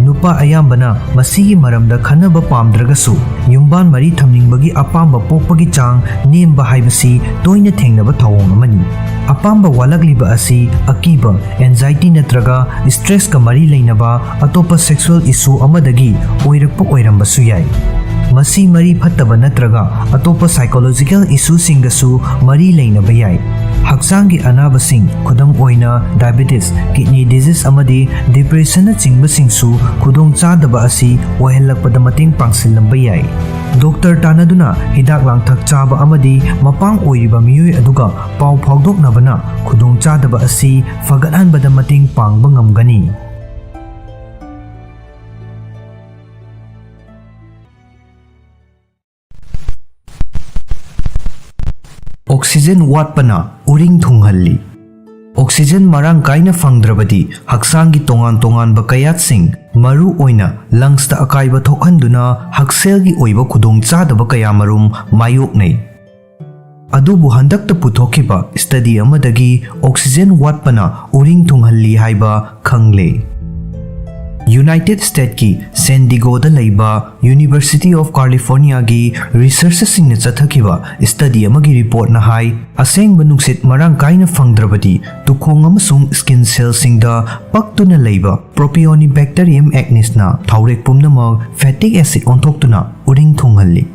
ꯅꯨꯄꯥ ꯑꯌꯥꯝꯕꯅ ꯃꯁꯤꯒꯤ ꯃꯔꯝꯗ ꯈꯟꯅꯕ ꯄꯥꯝꯗ꯭ꯔꯒꯁꯨ, ꯌꯨꯝꯕꯥꯟ ꯃꯔꯤ ꯊꯝꯅꯤꯡꯕꯒꯤ ꯑꯄꯥꯝꯕ ꯄꯣꯛꯄꯒꯤ ꯆꯥꯡ ꯅꯦꯝꯕ ꯍꯥꯏꯕꯁꯤ ꯇꯣꯏꯅ ꯊꯦꯡꯅꯕ ꯊꯧꯑꯣꯡ ꯑꯃꯅꯤ꯫ ꯑꯄꯥꯝꯕ ꯋꯥꯠꯂꯛꯂꯤꯕ ꯑꯁꯤ ꯑꯀꯤꯕ, anxiety ꯅꯠꯇ꯭ꯔꯒ stressꯀ ꯃꯔꯤ ꯂꯩꯅꯕ ꯑꯇꯣꯞꯄ sexual issue ꯑꯃꯗꯒꯤ ꯑꯣꯏꯔꯛꯄ ꯑꯣꯏꯔꯝꯕꯁꯨ ꯌꯥꯏ꯫ ꯃꯁꯤ ꯃꯔꯤ ꯐꯠꯇꯕ ꯅꯠꯇ꯭ꯔꯒ ꯑꯇꯣꯞꯄ psychological issueꯁꯤꯡꯒꯁꯨ ꯃꯔꯤ ꯂꯩꯅꯕ ꯌꯥꯏ꯫ ꯍꯛꯆꯥꯡꯒꯤ ꯑꯅꯥꯕꯁꯤꯡ, ꯈꯨꯗꯝ ꯑꯣꯏꯅ diabetes, kidney disease ꯑꯃꯗꯤ depressionꯅꯆꯤꯡꯕꯁꯤꯡꯁꯨ ꯈꯨꯗꯣꯡꯆꯥꯗꯕ ꯑꯁꯤ ꯑꯣꯏꯍꯜꯂꯛꯄꯗ ꯃꯇꯦꯡ ꯄꯥꯡꯁꯤꯜꯂꯝꯕ ꯌꯥꯏ꯫ ꯗꯣꯛꯇꯔ ꯇꯥꯟꯅꯗꯨꯅ ꯍꯤꯗꯥꯛ ꯂꯥꯡꯊꯛ ꯆꯥꯕ ꯑꯃꯗꯤ ꯃꯄꯥꯡ ꯑꯣꯏꯔꯤꯕ ꯃꯤꯑꯣꯏ ꯑꯗꯨꯒ ꯄꯥꯎ ꯐꯥꯎꯗꯣꯛꯅꯕꯅ ꯈꯨꯗꯣꯡꯆꯥꯗꯕ ꯑꯁꯤ ꯐꯒꯠꯍꯟꯕꯗ ꯃꯇꯦꯡ ꯄꯥꯡꯕ ꯉꯝꯒꯅꯤ꯫ Oxygen ꯋꯥꯠꯄꯅ ꯎꯔꯤꯡ ꯊꯨꯡꯍꯜꯂꯤ꯫ Oxygen ꯃꯔꯥꯡ ꯀꯥꯏꯅ ꯐꯪꯗ꯭ꯔꯕꯗꯤ ꯍꯛꯆꯥꯡꯒꯤ ꯇꯣꯉꯥꯟ ꯇꯣꯉꯥꯟꯕ ꯀꯌꯥꯠꯁꯤꯡ, ꯃꯔꯨ ꯑꯣꯏꯅ lungsꯇ ꯑꯀꯥꯏꯕ ꯊꯣꯛꯍꯟꯗꯨꯅ ꯍꯛꯁꯦꯜꯒꯤ ꯑꯣꯏꯕ ꯈꯨꯗꯣꯡꯆꯥꯗꯕ ꯀꯌꯥꯃꯔꯨꯝ ꯃꯥꯌꯣꯛꯅꯩ꯫ ꯑꯗꯨꯕꯨ ꯍꯟꯗꯛꯇ ꯄꯨꯊꯣꯛꯈꯤꯕ study ꯑꯃꯗꯒꯤ oxygen ꯋꯥꯠꯄꯅ ꯎꯔꯤꯡ ꯊꯨꯡꯍꯜꯂꯤ ꯍꯥꯏꯕ ꯈꯪꯂꯦ꯫ ꯌꯨꯅꯥꯏꯇꯦꯗ ꯁ꯭ꯇꯦꯠꯀꯤ ꯁꯦꯟ ꯗꯤꯒꯣꯗ ꯂꯩꯕ University of Californiaꯒꯤ ꯔꯤꯁꯔꯆꯔꯁꯤꯡꯅ ꯆꯠꯊꯈꯤꯕ ꯁ꯭ꯇꯗꯤ ꯑꯃꯒꯤ ꯔꯤꯄꯣꯔꯠꯅ ꯍꯥꯏ, ꯑꯁꯦꯡꯕ ꯅꯨꯡꯁꯤꯠ ꯃꯔꯥꯡ ꯀꯥꯏꯅ ꯐꯪꯗ꯭ꯔꯕꯗꯤ ꯇꯨꯈꯣꯡ ꯑꯃꯁꯨꯡ ꯁ꯭ꯀꯤꯟ ꯁꯦꯜꯁꯤꯡꯗ ꯄꯛꯇꯨꯅ ꯂꯩꯕ Propionibacterium acnesꯅ ꯊꯥꯎꯔꯦꯛ ꯄꯨꯝꯅꯃꯛ fatty acid ꯑꯣꯟꯊꯣꯛꯇꯨꯅ ꯎꯔꯤꯡ ꯊꯨꯡꯍꯜꯂꯤ꯫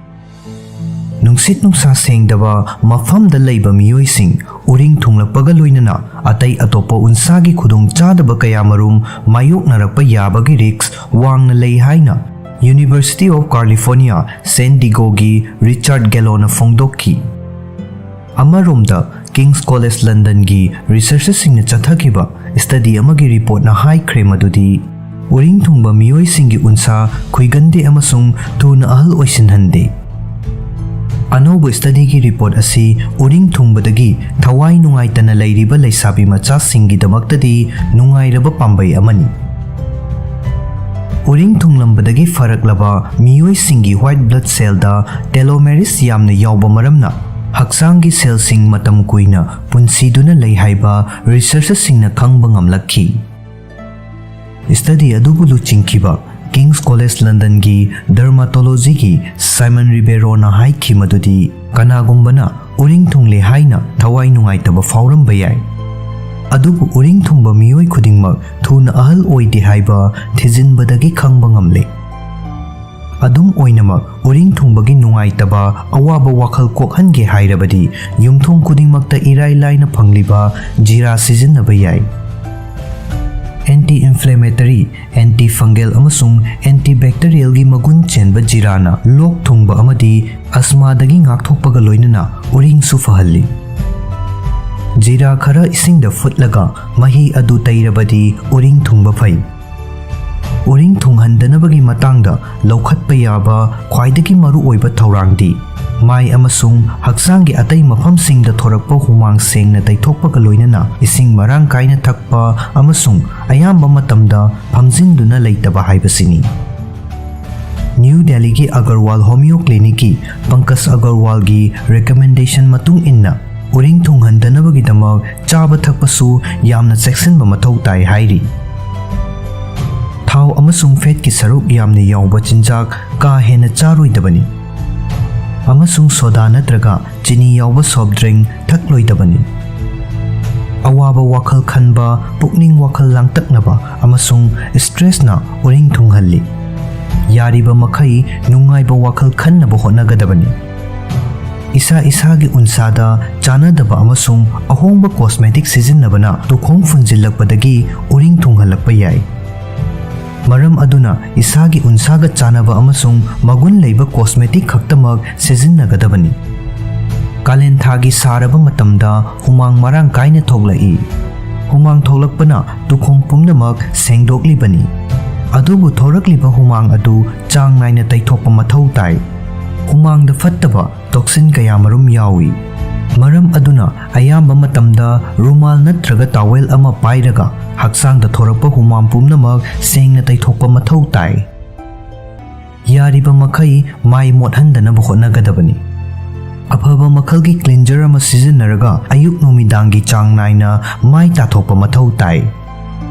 ꯅꯨꯡꯁꯤꯠ ꯅꯨꯡꯁꯥ ꯁꯦꯡꯗꯕ ꯃꯐꯝꯗ ꯂꯩꯕ ꯃꯤꯑꯣꯏꯁꯤꯡ ꯎꯔꯤꯡ ꯊꯨꯡꯂꯛꯄꯒ ꯂꯣꯏꯅꯅ ꯑꯇꯩ ꯑꯇꯣꯞꯄ ꯎꯟꯁꯥꯒꯤ ꯈꯨꯗꯣꯡꯆꯥꯗꯕ ꯀꯌꯥꯃꯔꯨꯝ ꯃꯥꯌꯣꯛꯅꯔꯛꯄ ꯌꯥꯕꯒꯤ ꯔꯤꯁ꯭ꯛ ꯋꯥꯡꯅ ꯂꯩ ꯍꯥꯏꯅ University of California San Diegoꯒꯤ ꯔꯤꯆꯥꯔꯗ ꯒꯦꯂꯣꯅ ꯐꯣꯡꯗꯣꯛꯈꯤ꯫ ꯑꯃꯔꯣꯝꯗ, ꯀꯤꯡꯁ ꯀꯣꯂꯦꯖ ꯂꯟꯗꯟꯒꯤ ꯔꯤꯁꯔꯆꯔꯁꯤꯡꯅ ꯆꯠꯊꯈꯤꯕ ꯁ꯭ꯇꯗꯤ ꯑꯃꯒꯤ ꯔꯤꯄꯣꯔꯠꯅ ꯍꯥꯏꯈ꯭ꯔꯦ ꯃꯗꯨꯗꯤ ꯎꯔꯤꯡ ꯊꯨꯡꯕ ꯃꯤꯑꯣꯏꯁꯤꯡꯒꯤ ꯎꯟꯁꯥ ꯈꯨꯏꯒꯟꯗꯦ ꯑꯃꯁꯨꯡ ꯊꯨꯅ ꯑꯍꯜ ꯑꯣꯏꯁꯤꯟꯍꯟꯗꯦ꯫ ꯑꯅꯧꯕ ꯁ꯭ꯇꯗꯤꯒꯤ ꯔꯤꯄꯣꯔꯠ ꯑꯁꯤ ꯎꯔꯤꯡ ꯊꯨꯡꯕꯗꯒꯤ ꯊꯋꯥꯏ ꯅꯨꯡꯉꯥꯏꯇꯅ ꯂꯩꯔꯤꯕ ꯂꯩꯁꯥꯕꯤ ꯃꯆꯥꯁꯤꯡꯒꯤꯗꯃꯛꯇꯗꯤ ꯅꯨꯡꯉꯥꯏꯔꯕ ꯄꯥꯝꯕꯩ ꯑꯃꯅꯤ꯫ ꯎꯔꯤꯡ ꯊꯨꯡꯂꯝꯕꯗꯒꯤ ꯐꯔꯛꯂꯕ ꯃꯤꯑꯣꯏꯁꯤꯡꯒꯤ white blood cellꯗ telomerase ꯌꯥꯝꯅ ꯌꯥꯎꯕ ꯃꯔꯝꯅ ꯍꯛꯆꯥꯡꯒꯤ ꯁꯦꯜꯁꯤꯡ ꯃꯇꯝ ꯀꯨꯏꯅ ꯄꯨꯟꯁꯤꯗꯨꯅ ꯂꯩ ꯍꯥꯏꯕ ꯔꯤꯁꯔꯆꯔꯁꯤꯡꯅ ꯈꯪꯕ ꯉꯝꯂꯛꯈꯤ꯫ ꯁ꯭ꯇꯗꯤ ꯑꯗꯨꯕꯨ ꯂꯨꯆꯤꯡꯈꯤꯕ ꯀꯤꯡꯁ ꯀꯣꯂꯦꯖ ꯂꯟꯗꯟꯒꯤ ꯗꯔꯃꯥꯇꯣꯂꯣꯖꯤꯒꯤ ꯁꯥꯏꯃꯟ ꯔꯤꯕꯦꯔꯣꯅ ꯍꯥꯏꯈꯤ ꯃꯗꯨꯗꯤ ꯀꯅꯥꯒꯨꯝꯕꯅ ꯎꯔꯤꯡ ꯊꯨꯡꯂꯦ ꯍꯥꯏꯅ ꯊꯋꯥꯏ ꯅꯨꯡꯉꯥꯏꯇꯕ ꯐꯥꯎꯔꯝꯕ ꯌꯥꯏ, ꯑꯗꯨꯕꯨ ꯎꯔꯤꯡ ꯊꯨꯡꯕ ꯃꯤꯑꯣꯏ ꯈꯨꯗꯤꯡꯃꯛ ꯊꯨꯅ ꯑꯍꯜ ꯑꯣꯏꯗꯦ ꯍꯥꯏꯕ ꯊꯤꯖꯤꯟꯕꯗꯒꯤ ꯈꯪꯕ ꯉꯝꯂꯦ꯫ ꯑꯗꯨꯝ ꯑꯣꯏꯅꯃꯛ, ꯎꯔꯤꯡ ꯊꯨꯡꯕꯒꯤ ꯅꯨꯡꯉꯥꯏꯇꯕ, ꯑꯋꯥꯕ ꯋꯥꯈꯜ ꯀꯣꯛꯍꯟꯒꯦ ꯍꯥꯏꯔꯕꯗꯤ ꯌꯨꯝꯊꯣꯡ ꯈꯨꯗꯤꯡꯃꯛꯇ ꯏꯔꯥꯏ ꯂꯥꯏꯅ ꯐꯪꯂꯤꯕ ꯖꯤꯔꯥ ꯁꯤꯖꯤꯟꯅꯕ ꯌꯥꯏ꯫ Anti inflammatory, anti fungal ꯑꯃꯁꯨꯡ antibacterialꯒꯤ ꯃꯒꯨꯟ ꯆꯦꯟꯕ ꯖꯤꯔꯥꯅ ꯂꯣꯛ ꯊꯨꯡꯕ ꯑꯃꯗꯤ ꯑꯁꯃꯥꯗꯒꯤ ꯉꯥꯛꯊꯣꯛꯄꯒ ꯂꯣꯏꯅꯅ ꯎꯔꯤꯡꯁꯨ ꯐꯍꯜꯂꯤ꯫ ꯖꯤꯔꯥ ꯈꯔ ꯏꯁꯤꯡꯗ ꯐꯨꯠꯂꯒ ꯃꯍꯤ ꯑꯗꯨ ꯇꯩꯔꯕꯗꯤ ꯎꯔꯤꯡ ꯊꯨꯡꯕ ꯐꯩ꯫ ꯎꯔꯤꯡ ꯊꯨꯡꯍꯟꯗꯅꯕꯒꯤ ꯃꯇꯥꯡꯗ ꯂꯧꯈꯠꯄ ꯌꯥꯕ ꯈ꯭ꯋꯥꯏꯗꯒꯤ ꯃꯔꯨꯑꯣꯏꯕ ꯊꯧꯔꯥꯡꯗꯤ ꯃꯥꯏ ꯑꯃꯁꯨꯡ ꯍꯛꯆꯥꯡꯒꯤ ꯑꯇꯩ ꯃꯐꯝꯁꯤꯡꯗ ꯊꯣꯔꯛꯄ ꯍꯨꯃꯥꯡ ꯁꯦꯡꯅ ꯇꯩꯊꯣꯛꯄꯒ ꯂꯣꯏꯅꯅ ꯏꯁꯤꯡ ꯃꯔꯥꯡ ꯀꯥꯏꯅ ꯊꯛꯄ ꯑꯃꯁꯨꯡ ꯑꯌꯥꯝꯕ ꯃꯇꯝꯗ ꯐꯝꯖꯤꯟꯗꯨꯅ ꯂꯩꯇꯕ ꯍꯥꯏꯕꯁꯤꯅꯤ꯫ ꯅ꯭ꯌꯨ ꯗꯦꯜꯂꯤꯒꯤ ꯑꯒꯔꯋꯥꯜ ꯍꯣꯃꯤꯌꯣ ꯀ꯭ꯂꯤꯅꯤꯛꯀꯤ ꯄꯪꯀꯖ ꯑꯒꯔꯋꯥꯜꯒꯤ ꯔꯤꯀꯃꯦꯟꯗꯦꯁꯟ ꯃꯇꯨꯡ ꯏꯟꯅ ꯎꯔꯤꯡ ꯊꯨꯡꯍꯟꯗꯅꯕꯒꯤꯗꯃꯛ ꯆꯥꯕ ꯊꯛꯄꯁꯨ ꯌꯥꯝꯅ ꯆꯦꯛꯁꯤꯟꯕ ꯃꯊꯧ ꯇꯥꯏ ꯍꯥꯏꯔꯤ꯫ ꯊꯥꯎ ꯑꯃꯁꯨꯡ ꯐꯦꯠꯀꯤ ꯁꯔꯨꯛ ꯌꯥꯝꯅ ꯌꯥꯎꯕ ꯆꯤꯟꯖꯥꯛ ꯀꯥ ꯍꯦꯟꯅ ꯆꯥꯔꯣꯏꯗꯕꯅꯤ, ꯑꯃꯁꯨꯡ ꯁꯣꯗꯥ ꯅꯠꯇ꯭ꯔꯒ ꯆꯤꯅꯤ ꯌꯥꯎꯕ ꯁꯣꯐ ꯗ꯭ꯔꯤꯡ ꯊꯛꯂꯣꯏꯗꯕꯅꯤ꯫ ꯑꯋꯥꯕ ꯋꯥꯈꯜ ꯈꯟꯕ, ꯄꯨꯛꯅꯤꯡ ꯋꯥꯈꯜ ꯂꯥꯡꯇꯛꯅꯕ ꯑꯃꯁꯨꯡ ꯁ꯭ꯇ꯭ꯔꯦꯁꯅ ꯎꯔꯤꯡ ꯊꯨꯡꯍꯜꯂꯤ꯫ ꯌꯥꯔꯤꯕ ꯃꯈꯩ ꯅꯨꯡꯉꯥꯏꯕ ꯋꯥꯈꯜ ꯈꯟꯅꯕ ꯍꯣꯠꯅꯒꯗꯕꯅꯤ꯫ ꯏꯁꯥ ꯏꯁꯥꯒꯤ ꯎꯟꯁꯥꯗ ꯆꯥꯅꯗꯕ ꯑꯃꯁꯨꯡ ꯑꯍꯣꯡꯕ ꯀꯣꯁꯃꯦꯇꯤꯛ ꯁꯤꯖꯤꯟꯅꯕꯅ ꯇꯨꯈꯣꯡ ꯐꯨꯟꯖꯤꯜꯂꯛꯄꯗꯒꯤ ꯎꯔꯤꯡ ꯊꯨꯡꯍꯜꯂꯛꯄ ꯌꯥꯏ꯫ ꯃꯔꯝ ꯑꯗꯨꯅ ꯏꯁꯥꯒꯤ ꯎꯟꯁꯥꯒ ꯆꯥꯅꯕ ꯑꯃꯁꯨꯡ ꯃꯒꯨꯟ ꯂꯩꯕ ꯀꯣꯁꯃꯦꯇꯤꯛ ꯈꯛꯇꯃꯛ ꯁꯤꯖꯤꯟꯅꯒꯗꯕꯅꯤ꯫ ꯀꯥꯂꯦꯟ ꯊꯥꯒꯤ ꯁꯥꯔꯕ ꯃꯇꯝꯗ ꯍꯨꯃꯥꯡ ꯃꯔꯥꯡ ꯀꯥꯏꯅ ꯊꯣꯛꯂꯛꯏ꯫ ꯍꯨꯃꯥꯡ ꯊꯣꯛꯂꯛꯄꯅ ꯇꯨꯈꯣꯡ ꯄꯨꯝꯅꯃꯛ ꯁꯦꯡꯗꯣꯛꯂꯤꯕꯅꯤ꯫ ꯑꯗꯨꯕꯨ ꯊꯣꯔꯛꯂꯤꯕ ꯍꯨꯃꯥꯡ ꯑꯗꯨ ꯆꯥꯡ ꯅꯥꯏꯅ ꯇꯩꯊꯣꯛꯄ ꯃꯊꯧ ꯇꯥꯏ꯫ ꯍꯨꯃꯥꯡꯗ ꯐꯠꯇꯕ ꯇꯣꯛꯁꯤꯟ ꯀꯌꯥꯃꯔꯨꯝ ꯌꯥꯎꯏ꯫ ꯃꯔꯝ ꯑꯗꯨꯅ ꯑꯌꯥꯝꯕ ꯃꯇꯝꯗ ꯔꯨꯃꯥꯜ ꯅꯠꯇ꯭ꯔꯒ ꯇꯥꯋꯦꯜ ꯑꯃ ꯄꯥꯏꯔꯒ ꯍꯛꯆꯥꯡꯗ ꯊꯣꯔꯛꯄ ꯍꯨꯃꯥꯡ ꯄꯨꯝꯅꯃꯛ ꯁꯦꯡꯅ ꯇꯩꯊꯣꯛꯄ ꯃꯊꯧ ꯇꯥꯏ꯫ ꯌꯥꯔꯤꯕ ꯃꯈꯩ ꯃꯥꯏ ꯃꯣꯠꯍꯟꯗꯅꯕ ꯍꯣꯠꯅꯒꯗꯕꯅꯤ꯫ ꯑꯐꯕ ꯃꯈꯜꯒꯤ ꯀ꯭ꯂꯤꯟꯖꯔ ꯑꯃ ꯁꯤꯖꯤꯟꯅꯔꯒ ꯑꯌꯨꯛ ꯅꯨꯃꯤꯗꯥꯡꯒꯤ ꯆꯥꯡ ꯅꯥꯏꯅ ꯃꯥꯏ ꯇꯥꯊꯣꯛꯄ ꯃꯊꯧ ꯇꯥꯏ꯫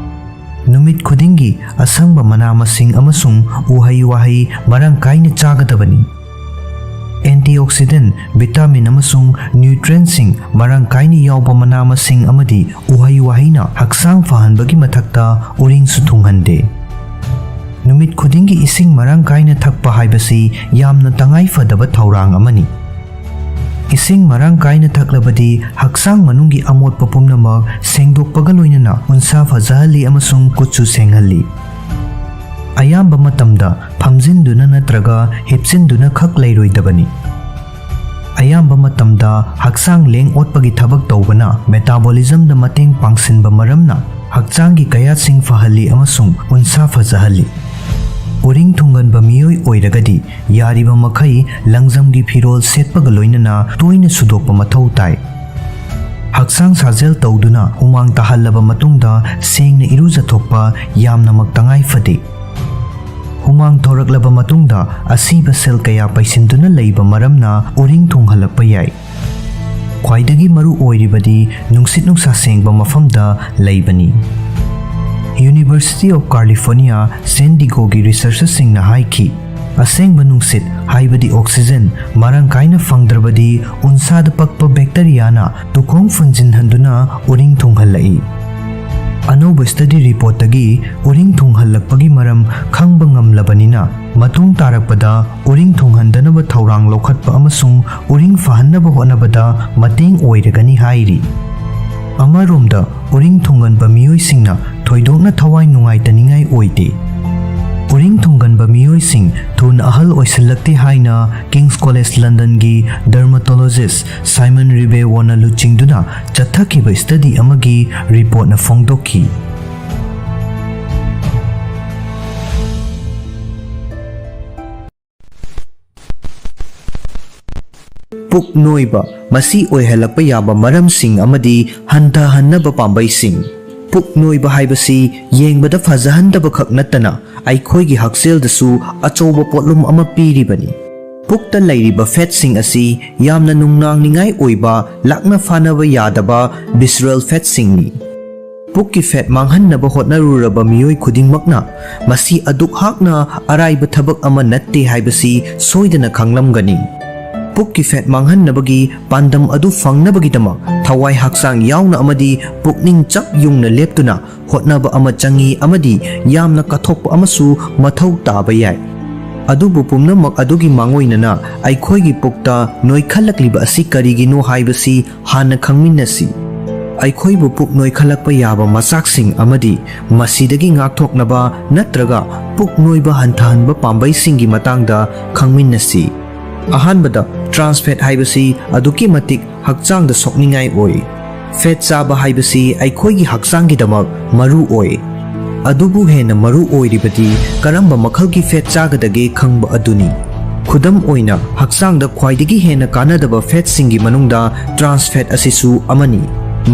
ꯅꯨꯃꯤꯠ ꯈꯨꯗꯤꯡꯒꯤ ꯑꯁꯪꯕ ꯃꯅꯥ ꯃꯁꯤꯡ ꯑꯃꯁꯨꯡ ꯎꯍꯩ ꯋꯥꯍꯩ ꯃꯔꯥꯡ ꯀꯥꯏꯅ ꯆꯥꯒꯗꯕꯅꯤ꯫ ꯑꯦꯟꯇꯤꯑꯣꯛꯁꯤꯗꯦꯟ, ꯚꯤꯇꯥꯃꯤꯟ ꯑꯃꯁꯨꯡ ꯅ꯭ꯌꯨꯇ꯭ꯔꯦꯟꯁꯤꯡ ꯃꯔꯥꯡ ꯀꯥꯏꯅ ꯌꯥꯎꯕ ꯃꯅꯥ ꯃꯁꯤꯡ ꯑꯃꯗꯤ ꯎꯍꯩ ꯋꯥꯍꯩꯅ ꯍꯛꯆꯥꯡ ꯐꯍꯟꯕꯒꯤ ꯃꯊꯛꯇ ꯎꯔꯤꯡꯁꯨ ꯊꯨꯡꯍꯟꯗꯦ꯫ ꯅꯨꯃꯤꯠ ꯈꯨꯗꯤꯡꯒꯤ ꯏꯁꯤꯡ ꯃꯔꯥꯡ ꯀꯥꯏꯅ ꯊꯛꯄ ꯍꯥꯏꯕꯁꯤ ꯌꯥꯝꯅ ꯇꯉꯥꯏ ꯐꯗꯕ ꯊꯧꯔꯥꯡ ꯑꯃꯅꯤ꯫ ꯏꯁꯤꯡ ꯃꯔꯥꯡ ꯀꯥꯏꯅ ꯊꯛꯂꯕꯗꯤ ꯍꯛꯆꯥꯡ ꯃꯅꯨꯡꯒꯤ ꯑꯃꯣꯠꯄ ꯄꯨꯝꯅꯃꯛ ꯁꯦꯡꯗꯣꯛꯄꯒ ꯂꯣꯏꯅꯅ ꯎꯟꯁꯥ ꯐꯖꯍꯜꯂꯤ ꯑꯃꯁꯨꯡ ꯀꯨꯠꯁꯨ ꯁꯦꯡꯍꯜꯂꯤ꯫ ꯑꯌꯥꯝꯕ ꯃꯇꯝꯗ ꯐꯝꯖꯤꯟꯗꯨꯅ ꯅꯠꯇ꯭ꯔꯒ ꯍꯤꯞꯆꯤꯟꯗꯨꯅ ꯈꯛ ꯂꯩꯔꯣꯏꯗꯕꯅꯤ꯫ ꯑꯌꯥꯝꯕ ꯃꯇꯝꯗ ꯍꯛꯆꯥꯡ ꯂꯦꯡ ꯑꯣꯠꯄꯒꯤ ꯊꯕꯛ ꯇꯧꯕꯅ ꯃꯦꯇꯥꯕꯣꯂꯤꯖꯝꯗ ꯃꯇꯦꯡ ꯄꯥꯡꯁꯤꯟꯕ ꯃꯔꯝꯅ ꯍꯛꯆꯥꯡꯒꯤ ꯀꯌꯥꯠꯁꯤꯡ ꯐꯍꯜꯂꯤ ꯑꯃꯁꯨꯡ ꯎꯟꯁꯥ ꯐꯖꯍꯜꯂꯤ꯫ ꯎꯔꯤꯡ ꯊꯨꯡꯒꯟꯕ ꯃꯤꯑꯣꯏ ꯑꯣꯏꯔꯒꯗꯤ ꯌꯥꯔꯤꯕ ꯃꯈꯩ ꯂꯪꯖꯝꯒꯤ ꯐꯤꯔꯣꯜ ꯁꯦꯠꯄꯒ ꯂꯣꯏꯅꯅ ꯇꯣꯏꯅ ꯁꯨꯗꯣꯛꯄ ꯃꯊꯧ ꯇꯥꯏ꯫ ꯍꯛꯆꯥꯡ ꯁꯥꯖꯦꯜ ꯇꯧꯗꯨꯅ ꯍꯨꯃꯥꯡ ꯇꯥꯍꯜꯂꯕ ꯃꯇꯨꯡꯗ ꯁꯦꯡꯅ ꯏꯔꯨꯖꯊꯣꯛꯄ ꯌꯥꯝꯅꯃꯛ ꯇꯉꯥꯏ ꯐꯗꯦ꯫ ꯍꯨꯃꯥꯡ ꯊꯣꯔꯛꯂꯕ ꯃꯇꯨꯡꯗ ꯑꯁꯤꯕ ꯁꯦꯜ ꯀꯌꯥ ꯄꯩꯁꯤꯟꯗꯨꯅ ꯂꯩꯕ ꯃꯔꯝꯅ ꯎꯔꯤꯡ ꯊꯨꯡꯍꯜꯂꯛꯄ ꯌꯥꯏ꯫ ꯈ꯭ꯋꯥꯏꯗꯒꯤ ꯃꯔꯨ ꯑꯣꯏꯔꯤꯕꯗꯤ ꯅꯨꯡꯁꯤꯠ ꯅꯨꯡꯁꯥ ꯁꯦꯡꯕ ꯃꯐꯝꯗ ꯂꯩꯕꯅꯤ꯫ University of California, San Diegoꯒꯤ researcherꯁꯤꯡꯅ ꯍꯥꯏꯈꯤ, ꯑꯁꯦꯡꯕ ꯅꯨꯡꯁꯤꯠ, ꯍꯥꯏꯕꯗꯤ oxygen, ꯃꯔꯥꯡ ꯀꯥꯏꯅ ꯐꯪꯗ꯭ꯔꯕꯗꯤ ꯎꯟꯁꯥꯗ ꯄꯛꯄ bacteriaꯅ ꯇꯨꯈꯣꯡ ꯐꯨꯟꯖꯤꯟꯍꯟꯗꯨꯅ ꯎꯔꯤꯡ ꯊꯨꯡꯍꯜꯂꯛꯏ꯫ ꯑꯅꯧꯕ study reportꯇꯒꯤ ꯎꯔꯤꯡ ꯊꯨꯡꯍꯜꯂꯛꯄꯒꯤ ꯃꯔꯝ ꯈꯪꯕ ꯉꯝꯂꯕꯅꯤꯅ, ꯃꯇꯨꯡ ꯇꯥꯔꯛꯄꯗ ꯎꯔꯤꯡ ꯊꯨꯡꯍꯟꯗꯅꯕ ꯊꯧꯔꯥꯡ ꯂꯧꯈꯠꯄ ꯑꯃꯁꯨꯡ ꯎꯔꯤꯡ ꯐꯍꯟꯅꯕ ꯍꯣꯠꯅꯕꯗ ꯃꯇꯦꯡ ꯑꯣꯏꯔꯒꯅꯤ ꯍꯥꯏꯔꯤ꯫ ꯑꯃꯔꯣꯝꯗ, ꯎꯔꯤꯡ ꯊꯨꯡꯒꯟꯕ ꯃꯤꯑꯣꯏꯁꯤꯡꯅ ꯊꯣꯏꯗꯣꯛꯅ ꯊꯋꯥꯏ ꯅꯨꯡꯉꯥꯏꯇꯅꯤꯡꯉꯥꯏ ꯑꯣꯏꯗꯦ꯫ ꯎꯔꯤꯡ ꯊꯨꯡꯒꯟꯕ ꯃꯤꯑꯣꯏꯁꯤꯡ ꯊꯨꯅ ꯑꯍꯜ ꯑꯣꯏꯁꯤꯜꯂꯛꯇꯦ ꯍꯥꯏꯅ King's College Londonꯒꯤ dermatologist Simon Ribeauvillꯅ ꯂꯨꯆꯤꯡꯗꯨꯅ ꯆꯠꯊꯈꯤꯕ study ꯑꯃꯒꯤ reportꯅ ꯐꯣꯡꯗꯣꯛꯈꯤ꯫ ꯄꯨꯛ ꯅꯣꯏꯕ, ꯃꯁꯤ ꯑꯣꯏꯍꯜꯂꯛꯄ ꯌꯥꯕ ꯃꯔꯝꯁꯤꯡ ꯑꯃꯗꯤ ꯍꯟꯊꯍꯟꯅꯕ ꯄꯥꯝꯕꯩꯁꯤꯡ꯫ ꯄꯨꯛ ꯅꯣꯏꯕ ꯍꯥꯏꯕꯁꯤ ꯌꯦꯡꯕꯗ ꯐꯖꯍꯟꯗꯕ ꯈꯛ ꯅꯠꯇꯅ, ꯑꯩꯈꯣꯏꯒꯤ ꯍꯛꯁꯦꯜꯗꯁꯨ ꯑꯆꯧꯕ ꯄꯣꯠꯂꯨꯝ ꯑꯃ ꯄꯤꯔꯤꯕꯅꯤ꯫ ꯄꯨꯛꯇ ꯂꯩꯔꯤꯕ fatꯁꯤꯡ ꯑꯁꯤ ꯌꯥꯝꯅ ꯅꯨꯡꯅꯥꯡꯅꯤꯡꯉꯥꯏ ꯑꯣꯏꯕ, ꯂꯥꯛꯅ ꯐꯥꯅꯕ ꯌꯥꯗꯕ visceral fatꯁꯤꯡꯅꯤ꯫ ꯄꯨꯛꯀꯤ fat ꯃꯥꯡꯍꯟꯅꯕ ꯍꯣꯠꯅꯔꯨꯔꯕ ꯃꯤꯑꯣꯏ ꯈꯨꯗꯤꯡꯃꯛꯅ ꯃꯁꯤ ꯑꯗꯨꯛ ꯍꯥꯛꯅ ꯑꯔꯥꯏꯕ ꯊꯕꯛ ꯑꯃ ꯅꯠꯇꯦ ꯍꯥꯏꯕꯁꯤ ꯁꯣꯏꯗꯅ ꯈꯪꯂꯝꯒꯅꯤ꯫ ꯄꯨꯛꯀꯤ fat ꯃꯥꯡꯍꯟꯅꯕꯒꯤ ꯄꯥꯟꯗꯝ ꯑꯗꯨ ꯐꯪꯅꯕꯒꯤꯗꯃꯛ ꯊꯋꯥꯏ ꯍꯛꯆꯥꯡ ꯌꯥꯎꯅ ꯑꯃꯗꯤ ꯄꯨꯛꯅꯤꯡ ꯆꯞ ꯌꯨꯡꯅ ꯂꯦꯞꯇꯨꯅ ꯍꯣꯠꯅꯕ ꯑꯃ ꯆꯪꯏ ꯑꯃꯗꯤ ꯌꯥꯝꯅ ꯀꯠꯊꯣꯛꯄ ꯑꯃꯁꯨ ꯃꯊꯧ ꯇꯥꯕ ꯌꯥꯏ꯫ ꯑꯗꯨꯕꯨ ꯄꯨꯝꯅꯃꯛ ꯑꯗꯨꯒꯤ ꯃꯥꯡꯑꯣꯏꯅꯅ ꯑꯩꯈꯣꯏꯒꯤ ꯄꯨꯛꯇ ꯅꯣꯏꯈꯠꯂꯛꯂꯤꯕ ꯑꯁꯤ ꯀꯔꯤꯒꯤꯅꯣ ꯍꯥꯏꯕꯁꯤ ꯍꯥꯟꯅ ꯈꯪꯃꯤꯟꯅꯁꯤ꯫ ꯑꯩꯈꯣꯏꯕꯨ ꯄꯨꯛ ꯅꯣꯏꯈꯠꯂꯛꯄ ꯌꯥꯕ ꯃꯆꯥꯛꯁꯤꯡ ꯑꯃꯗꯤ ꯃꯁꯤꯗꯒꯤ ꯉꯥꯛꯊꯣꯛꯅꯕ ꯅꯠꯇ꯭ꯔꯒ ꯄꯨꯛ ꯅꯣꯏꯕ ꯍꯟꯊꯍꯟꯕ ꯄꯥꯝꯕꯩꯁꯤꯡꯒꯤ ꯃꯇꯥꯡꯗ ꯈꯪꯃꯤꯟꯅꯁꯤ꯫ ꯑꯍꯥꯟꯕꯗ, trans fat ꯍꯥꯏꯕꯁꯤ ꯑꯗꯨꯛꯀꯤ ꯃꯇꯤꯛ ꯍꯛꯆꯥꯡꯗ ꯁꯣꯛꯅꯤꯡꯉꯥꯏ ꯑꯣꯏ꯫ Fat ꯆꯥꯕ ꯍꯥꯏꯕꯁꯤ ꯑꯩꯈꯣꯏꯒꯤ ꯍꯛꯆꯥꯡꯒꯤꯗꯃꯛ ꯃꯔꯨ ꯑꯣꯏ꯫ ꯑꯗꯨꯕꯨ ꯍꯦꯟꯅ ꯃꯔꯨ ꯑꯣꯏꯔꯤꯕꯗꯤ ꯀꯔꯝꯕ ꯃꯈꯜꯒꯤ fat ꯆꯥꯒꯗꯒꯦ ꯈꯪꯕ ꯑꯗꯨꯅꯤ꯫ ꯈꯨꯗꯝ ꯑꯣꯏꯅ, ꯍꯛꯆꯥꯡꯗ ꯈ꯭ꯋꯥꯏꯗꯒꯤ ꯍꯦꯟꯅ ꯀꯥꯟꯅꯗꯕ fatꯁꯤꯡꯒꯤ ꯃꯅꯨꯡꯗ trans fat ꯑꯁꯤꯁꯨ ꯑꯃꯅꯤ꯫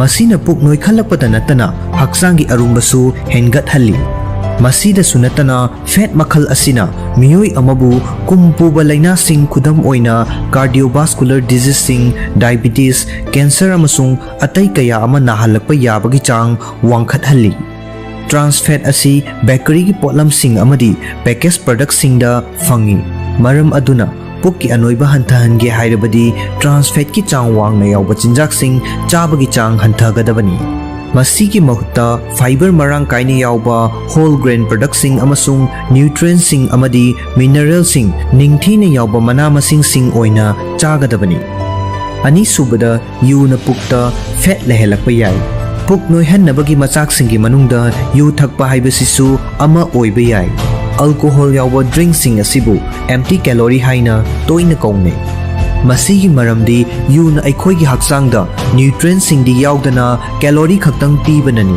ꯃꯁꯤꯅ ꯄꯨꯛ ꯅꯣꯏꯈꯠꯂꯛꯄꯗ ꯅꯠꯇꯅ ꯍꯛꯆꯥꯡꯒꯤ ꯑꯔꯨꯝꯕꯁꯨ ꯍꯦꯟꯒꯠꯍꯜꯂꯤ꯫ ꯃꯁꯤꯗꯁꯨ ꯅꯠꯇꯅ, fat ꯃꯈꯜ ꯑꯁꯤꯅ ꯃꯤꯑꯣꯏ ꯑꯃꯕꯨ ꯀꯨꯝ ꯄꯨꯕ ꯂꯥꯏꯅꯥꯁꯤꯡ, ꯈꯨꯗꯝ ꯑꯣꯏꯅ cardiovascular diseaseꯁꯤꯡ, diabetes, cancer ꯑꯃꯁꯨꯡ ꯑꯇꯩ ꯀꯌꯥ ꯑꯃ ꯅꯥꯍꯜꯂꯛꯄ ꯌꯥꯕꯒꯤ ꯆꯥꯡ ꯋꯥꯡꯈꯠꯍꯜꯂꯤ꯫ Trans fat ꯑꯁꯤ ꯕꯦꯀꯔꯤꯒꯤ ꯄꯣꯠꯂꯝꯁꯤꯡ ꯑꯃꯗꯤ package productꯁꯤꯡꯗ ꯐꯪꯏ꯫ ꯃꯔꯝ ꯑꯗꯨꯅ ꯄꯨꯛꯀꯤ ꯑꯅꯣꯏꯕ ꯍꯟꯊꯍꯟꯒꯦ ꯍꯥꯏꯔꯕꯗꯤ trans fatꯀꯤ ꯆꯥꯡ ꯋꯥꯡꯅ ꯌꯥꯎꯕ ꯆꯤꯟꯖꯥꯛꯁꯤꯡ ꯆꯥꯕꯒꯤ ꯆꯥꯡ ꯍꯟꯊꯒꯗꯕꯅꯤ꯫ ꯃꯁꯤꯒꯤ ꯃꯍꯨꯠꯇ fiber ꯃꯔꯥꯡ ꯀꯥꯏꯅ ꯌꯥꯎꯕ whole grain productꯁꯤꯡ ꯑꯃꯁꯨꯡ nutrientꯁꯤꯡ ꯑꯃꯗꯤ mineralꯁꯤꯡ ꯅꯤꯡꯊꯤꯅ ꯌꯥꯎꯕ ꯃꯅꯥ ꯃꯁꯤꯡꯁꯤꯡ ꯑꯣꯏꯅ ꯆꯥꯒꯗꯕꯅꯤ꯫ ꯑꯅꯤꯁꯨꯕꯗ, ꯌꯨꯅ ꯄꯨꯛꯇ fat ꯂꯩꯍꯜꯂꯛꯄ ꯌꯥꯏ꯫ ꯄꯨꯛ ꯅꯣꯏꯍꯟꯅꯕꯒꯤ ꯃꯆꯥꯛꯁꯤꯡꯒꯤ ꯃꯅꯨꯡꯗ ꯌꯨ ꯊꯛꯄ ꯍꯥꯏꯕꯁꯤꯁꯨ ꯑꯃ ꯑꯣꯏꯕ ꯌꯥꯏ꯫ Alcohol ꯌꯥꯎꯕ drinkꯁꯤꯡ ꯑꯁꯤꯕꯨ empty calorie ꯍꯥꯏꯅ ꯇꯣꯏꯅ ꯀꯧꯅꯩ꯫ ꯃꯁꯤꯒꯤ ꯃꯔꯝꯗꯤ ꯌꯨꯅ ꯑꯩꯈꯣꯏꯒꯤ ꯍꯛꯆꯥꯡꯗ nutrientꯁꯤꯡꯗꯤ ꯌꯥꯎꯗꯅ calorie ꯈꯛꯇꯪ ꯄꯤꯕꯅꯅꯤ꯫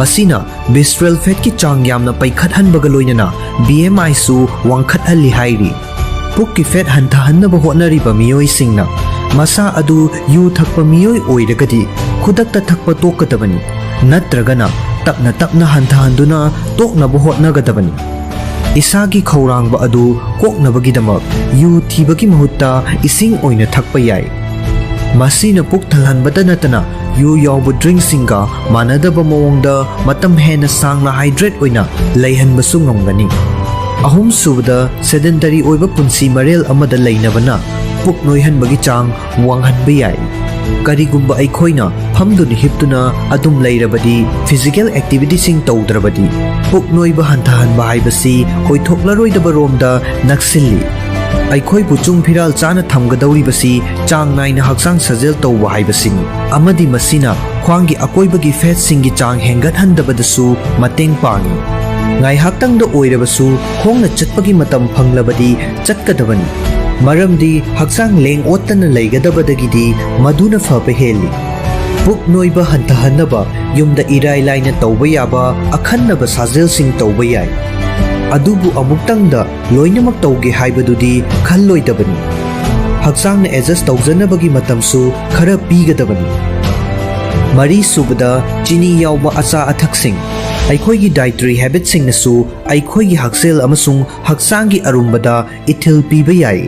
ꯃꯁꯤꯅ visceral fatꯀꯤ ꯆꯥꯡ ꯌꯥꯝꯅ ꯄꯩꯈꯠꯍꯟꯕꯒ ꯂꯣꯏꯅꯅ B M Iꯁꯨ ꯋꯥꯡꯈꯠꯍꯜꯂꯤ ꯍꯥꯏꯔꯤ꯫ ꯄꯨꯛꯀꯤ fat ꯍꯟꯊꯍꯟꯅꯕ ꯍꯣꯠꯅꯔꯤꯕ ꯃꯤꯑꯣꯏꯁꯤꯡꯅ ꯃꯁꯥ ꯑꯗꯨ ꯌꯨ ꯊꯛꯄ ꯃꯤꯑꯣꯏ ꯑꯣꯏꯔꯒꯗꯤ ꯈꯨꯗꯛꯇ ꯊꯛꯄ ꯇꯣꯛꯀꯗꯕꯅꯤ, ꯅꯠꯇ꯭ꯔꯒꯅ ꯇꯞꯅ ꯇꯞꯅ ꯍꯟꯊꯍꯟꯗꯨꯅ ꯇꯣꯛꯅꯕ ꯍꯣꯠꯅꯒꯗꯕꯅꯤ꯫ ꯏꯁꯥꯒꯤ ꯈꯧꯔꯥꯡꯕ ꯑꯗꯨ ꯀꯣꯛꯅꯕꯒꯤꯗꯃꯛ ꯌꯨ ꯊꯤꯕꯒꯤ ꯃꯍꯨꯠꯇ ꯏꯁꯤꯡ ꯑꯣꯏꯅ ꯊꯛꯄ ꯌꯥꯏ꯫ ꯃꯁꯤꯅ ꯄꯨꯛ ꯊꯜꯍꯟꯕꯇ ꯅꯠꯇꯅ ꯌꯨ ꯌꯥꯎꯕ drinkꯁꯤꯡꯒ ꯃꯥꯟꯅꯗꯕ ꯃꯑꯣꯡꯗ ꯃꯇꯝ ꯍꯦꯟꯅ ꯁꯥꯡꯅ hydrate ꯑꯣꯏꯅ ꯂꯩꯍꯟꯕꯁꯨ ꯉꯝꯒꯅꯤ꯫ ꯑꯍꯨꯝꯁꯨꯕꯗ, sedentary ꯑꯣꯏꯕ ꯄꯨꯟꯁꯤ ꯃꯔꯦꯜ ꯑꯃꯗ ꯂꯩꯅꯕꯅ ꯄꯨꯛ ꯅꯣꯏꯍꯟꯕꯒꯤ ꯆꯥꯡ ꯋꯥꯡꯍꯟꯕ ꯌꯥꯏ꯫ ꯀꯔꯤꯒꯨꯝꯕ ꯑꯩꯈꯣꯏꯅ ꯐꯝꯗꯨꯅ ꯍꯤꯞꯇꯨꯅ ꯑꯗꯨꯝ ꯂꯩꯔꯕꯗꯤ physical activityꯁꯤꯡ ꯇꯧꯗ꯭ꯔꯕꯗꯤ ꯄꯨꯛ ꯅꯣꯏꯕ ꯍꯟꯊꯍꯟꯕ ꯍꯥꯏꯕꯁꯤ ꯑꯣꯏꯊꯣꯛꯂꯔꯣꯏꯗꯕ ꯔꯣꯝꯗ ꯅꯛꯁꯤꯜꯂꯤ꯫ ꯑꯩꯈꯣꯏꯕꯨ ꯆꯨꯡ ꯐꯤꯔꯥꯜ ꯆꯥꯅ ꯊꯝꯒꯗꯧꯔꯤꯕꯁꯤ ꯆꯥꯡ ꯅꯥꯏꯅ ꯍꯛꯆꯥꯡ ꯁꯥꯖꯦꯜ ꯇꯧꯕ ꯍꯥꯏꯕꯁꯤꯅꯤ, ꯑꯃꯗꯤ ꯃꯁꯤꯅ ꯈ꯭ꯋꯥꯡꯒꯤ ꯑꯀꯣꯏꯕꯒꯤ fatꯁꯤꯡꯒꯤ ꯆꯥꯡ ꯍꯦꯟꯒꯠꯍꯟꯗꯕꯗꯁꯨ ꯃꯇꯦꯡ ꯄꯥꯡꯏ꯫ ꯉꯥꯏꯍꯥꯛꯇꯪꯗ ꯑꯣꯏꯔꯕꯁꯨ ꯈꯣꯡꯅ ꯆꯠꯄꯒꯤ ꯃꯇꯝ ꯐꯪꯂꯕꯗꯤ ꯆꯠꯀꯗꯕꯅꯤ, ꯃꯔꯝꯗꯤ ꯍꯛꯆꯥꯡ ꯂꯦꯡ ꯑꯣꯠꯇꯅ ꯂꯩꯒꯗꯕꯗꯒꯤꯗꯤ ꯃꯗꯨꯅ ꯐꯕ ꯍꯦꯜꯂꯤ꯫ ꯄꯨꯛ ꯅꯣꯏꯕ ꯍꯟꯊꯍꯟꯅꯕ ꯌꯨꯝꯗ ꯏꯔꯥꯏ ꯂꯥꯏꯅ ꯇꯧꯕ ꯌꯥꯕ ꯑꯈꯟꯅꯕ ꯁꯥꯖꯦꯜꯁꯤꯡ ꯇꯧꯕ ꯌꯥꯏ꯫ ꯑꯗꯨꯕꯨ ꯑꯃꯨꯛꯇꯪꯗ ꯂꯣꯏꯅꯃꯛ ꯇꯧꯒꯦ ꯍꯥꯏꯕꯗꯨꯗꯤ ꯈꯜꯂꯣꯏꯗꯕꯅꯤ꯫ ꯍꯛꯆꯥꯡꯅ adjust ꯇꯧꯖꯅꯕꯒꯤ ꯃꯇꯝꯁꯨ ꯈꯔ ꯄꯤꯒꯗꯕꯅꯤ꯫ ꯃꯔꯤꯁꯨꯕꯗ, ꯆꯤꯅꯤ ꯌꯥꯎꯕ ꯑꯆꯥ ꯑꯊꯛꯁꯤꯡ꯫ ꯑꯩꯈꯣꯏꯒꯤ dietary habitꯁꯤꯡꯅꯁꯨ ꯑꯩꯈꯣꯏꯒꯤ ꯍꯛꯁꯦꯜ ꯑꯃꯁꯨꯡ ꯍꯛꯆꯥꯡꯒꯤ ꯑꯔꯨꯝꯕꯗ ꯏꯊꯤꯜ ꯄꯤꯕ ꯌꯥꯏ꯫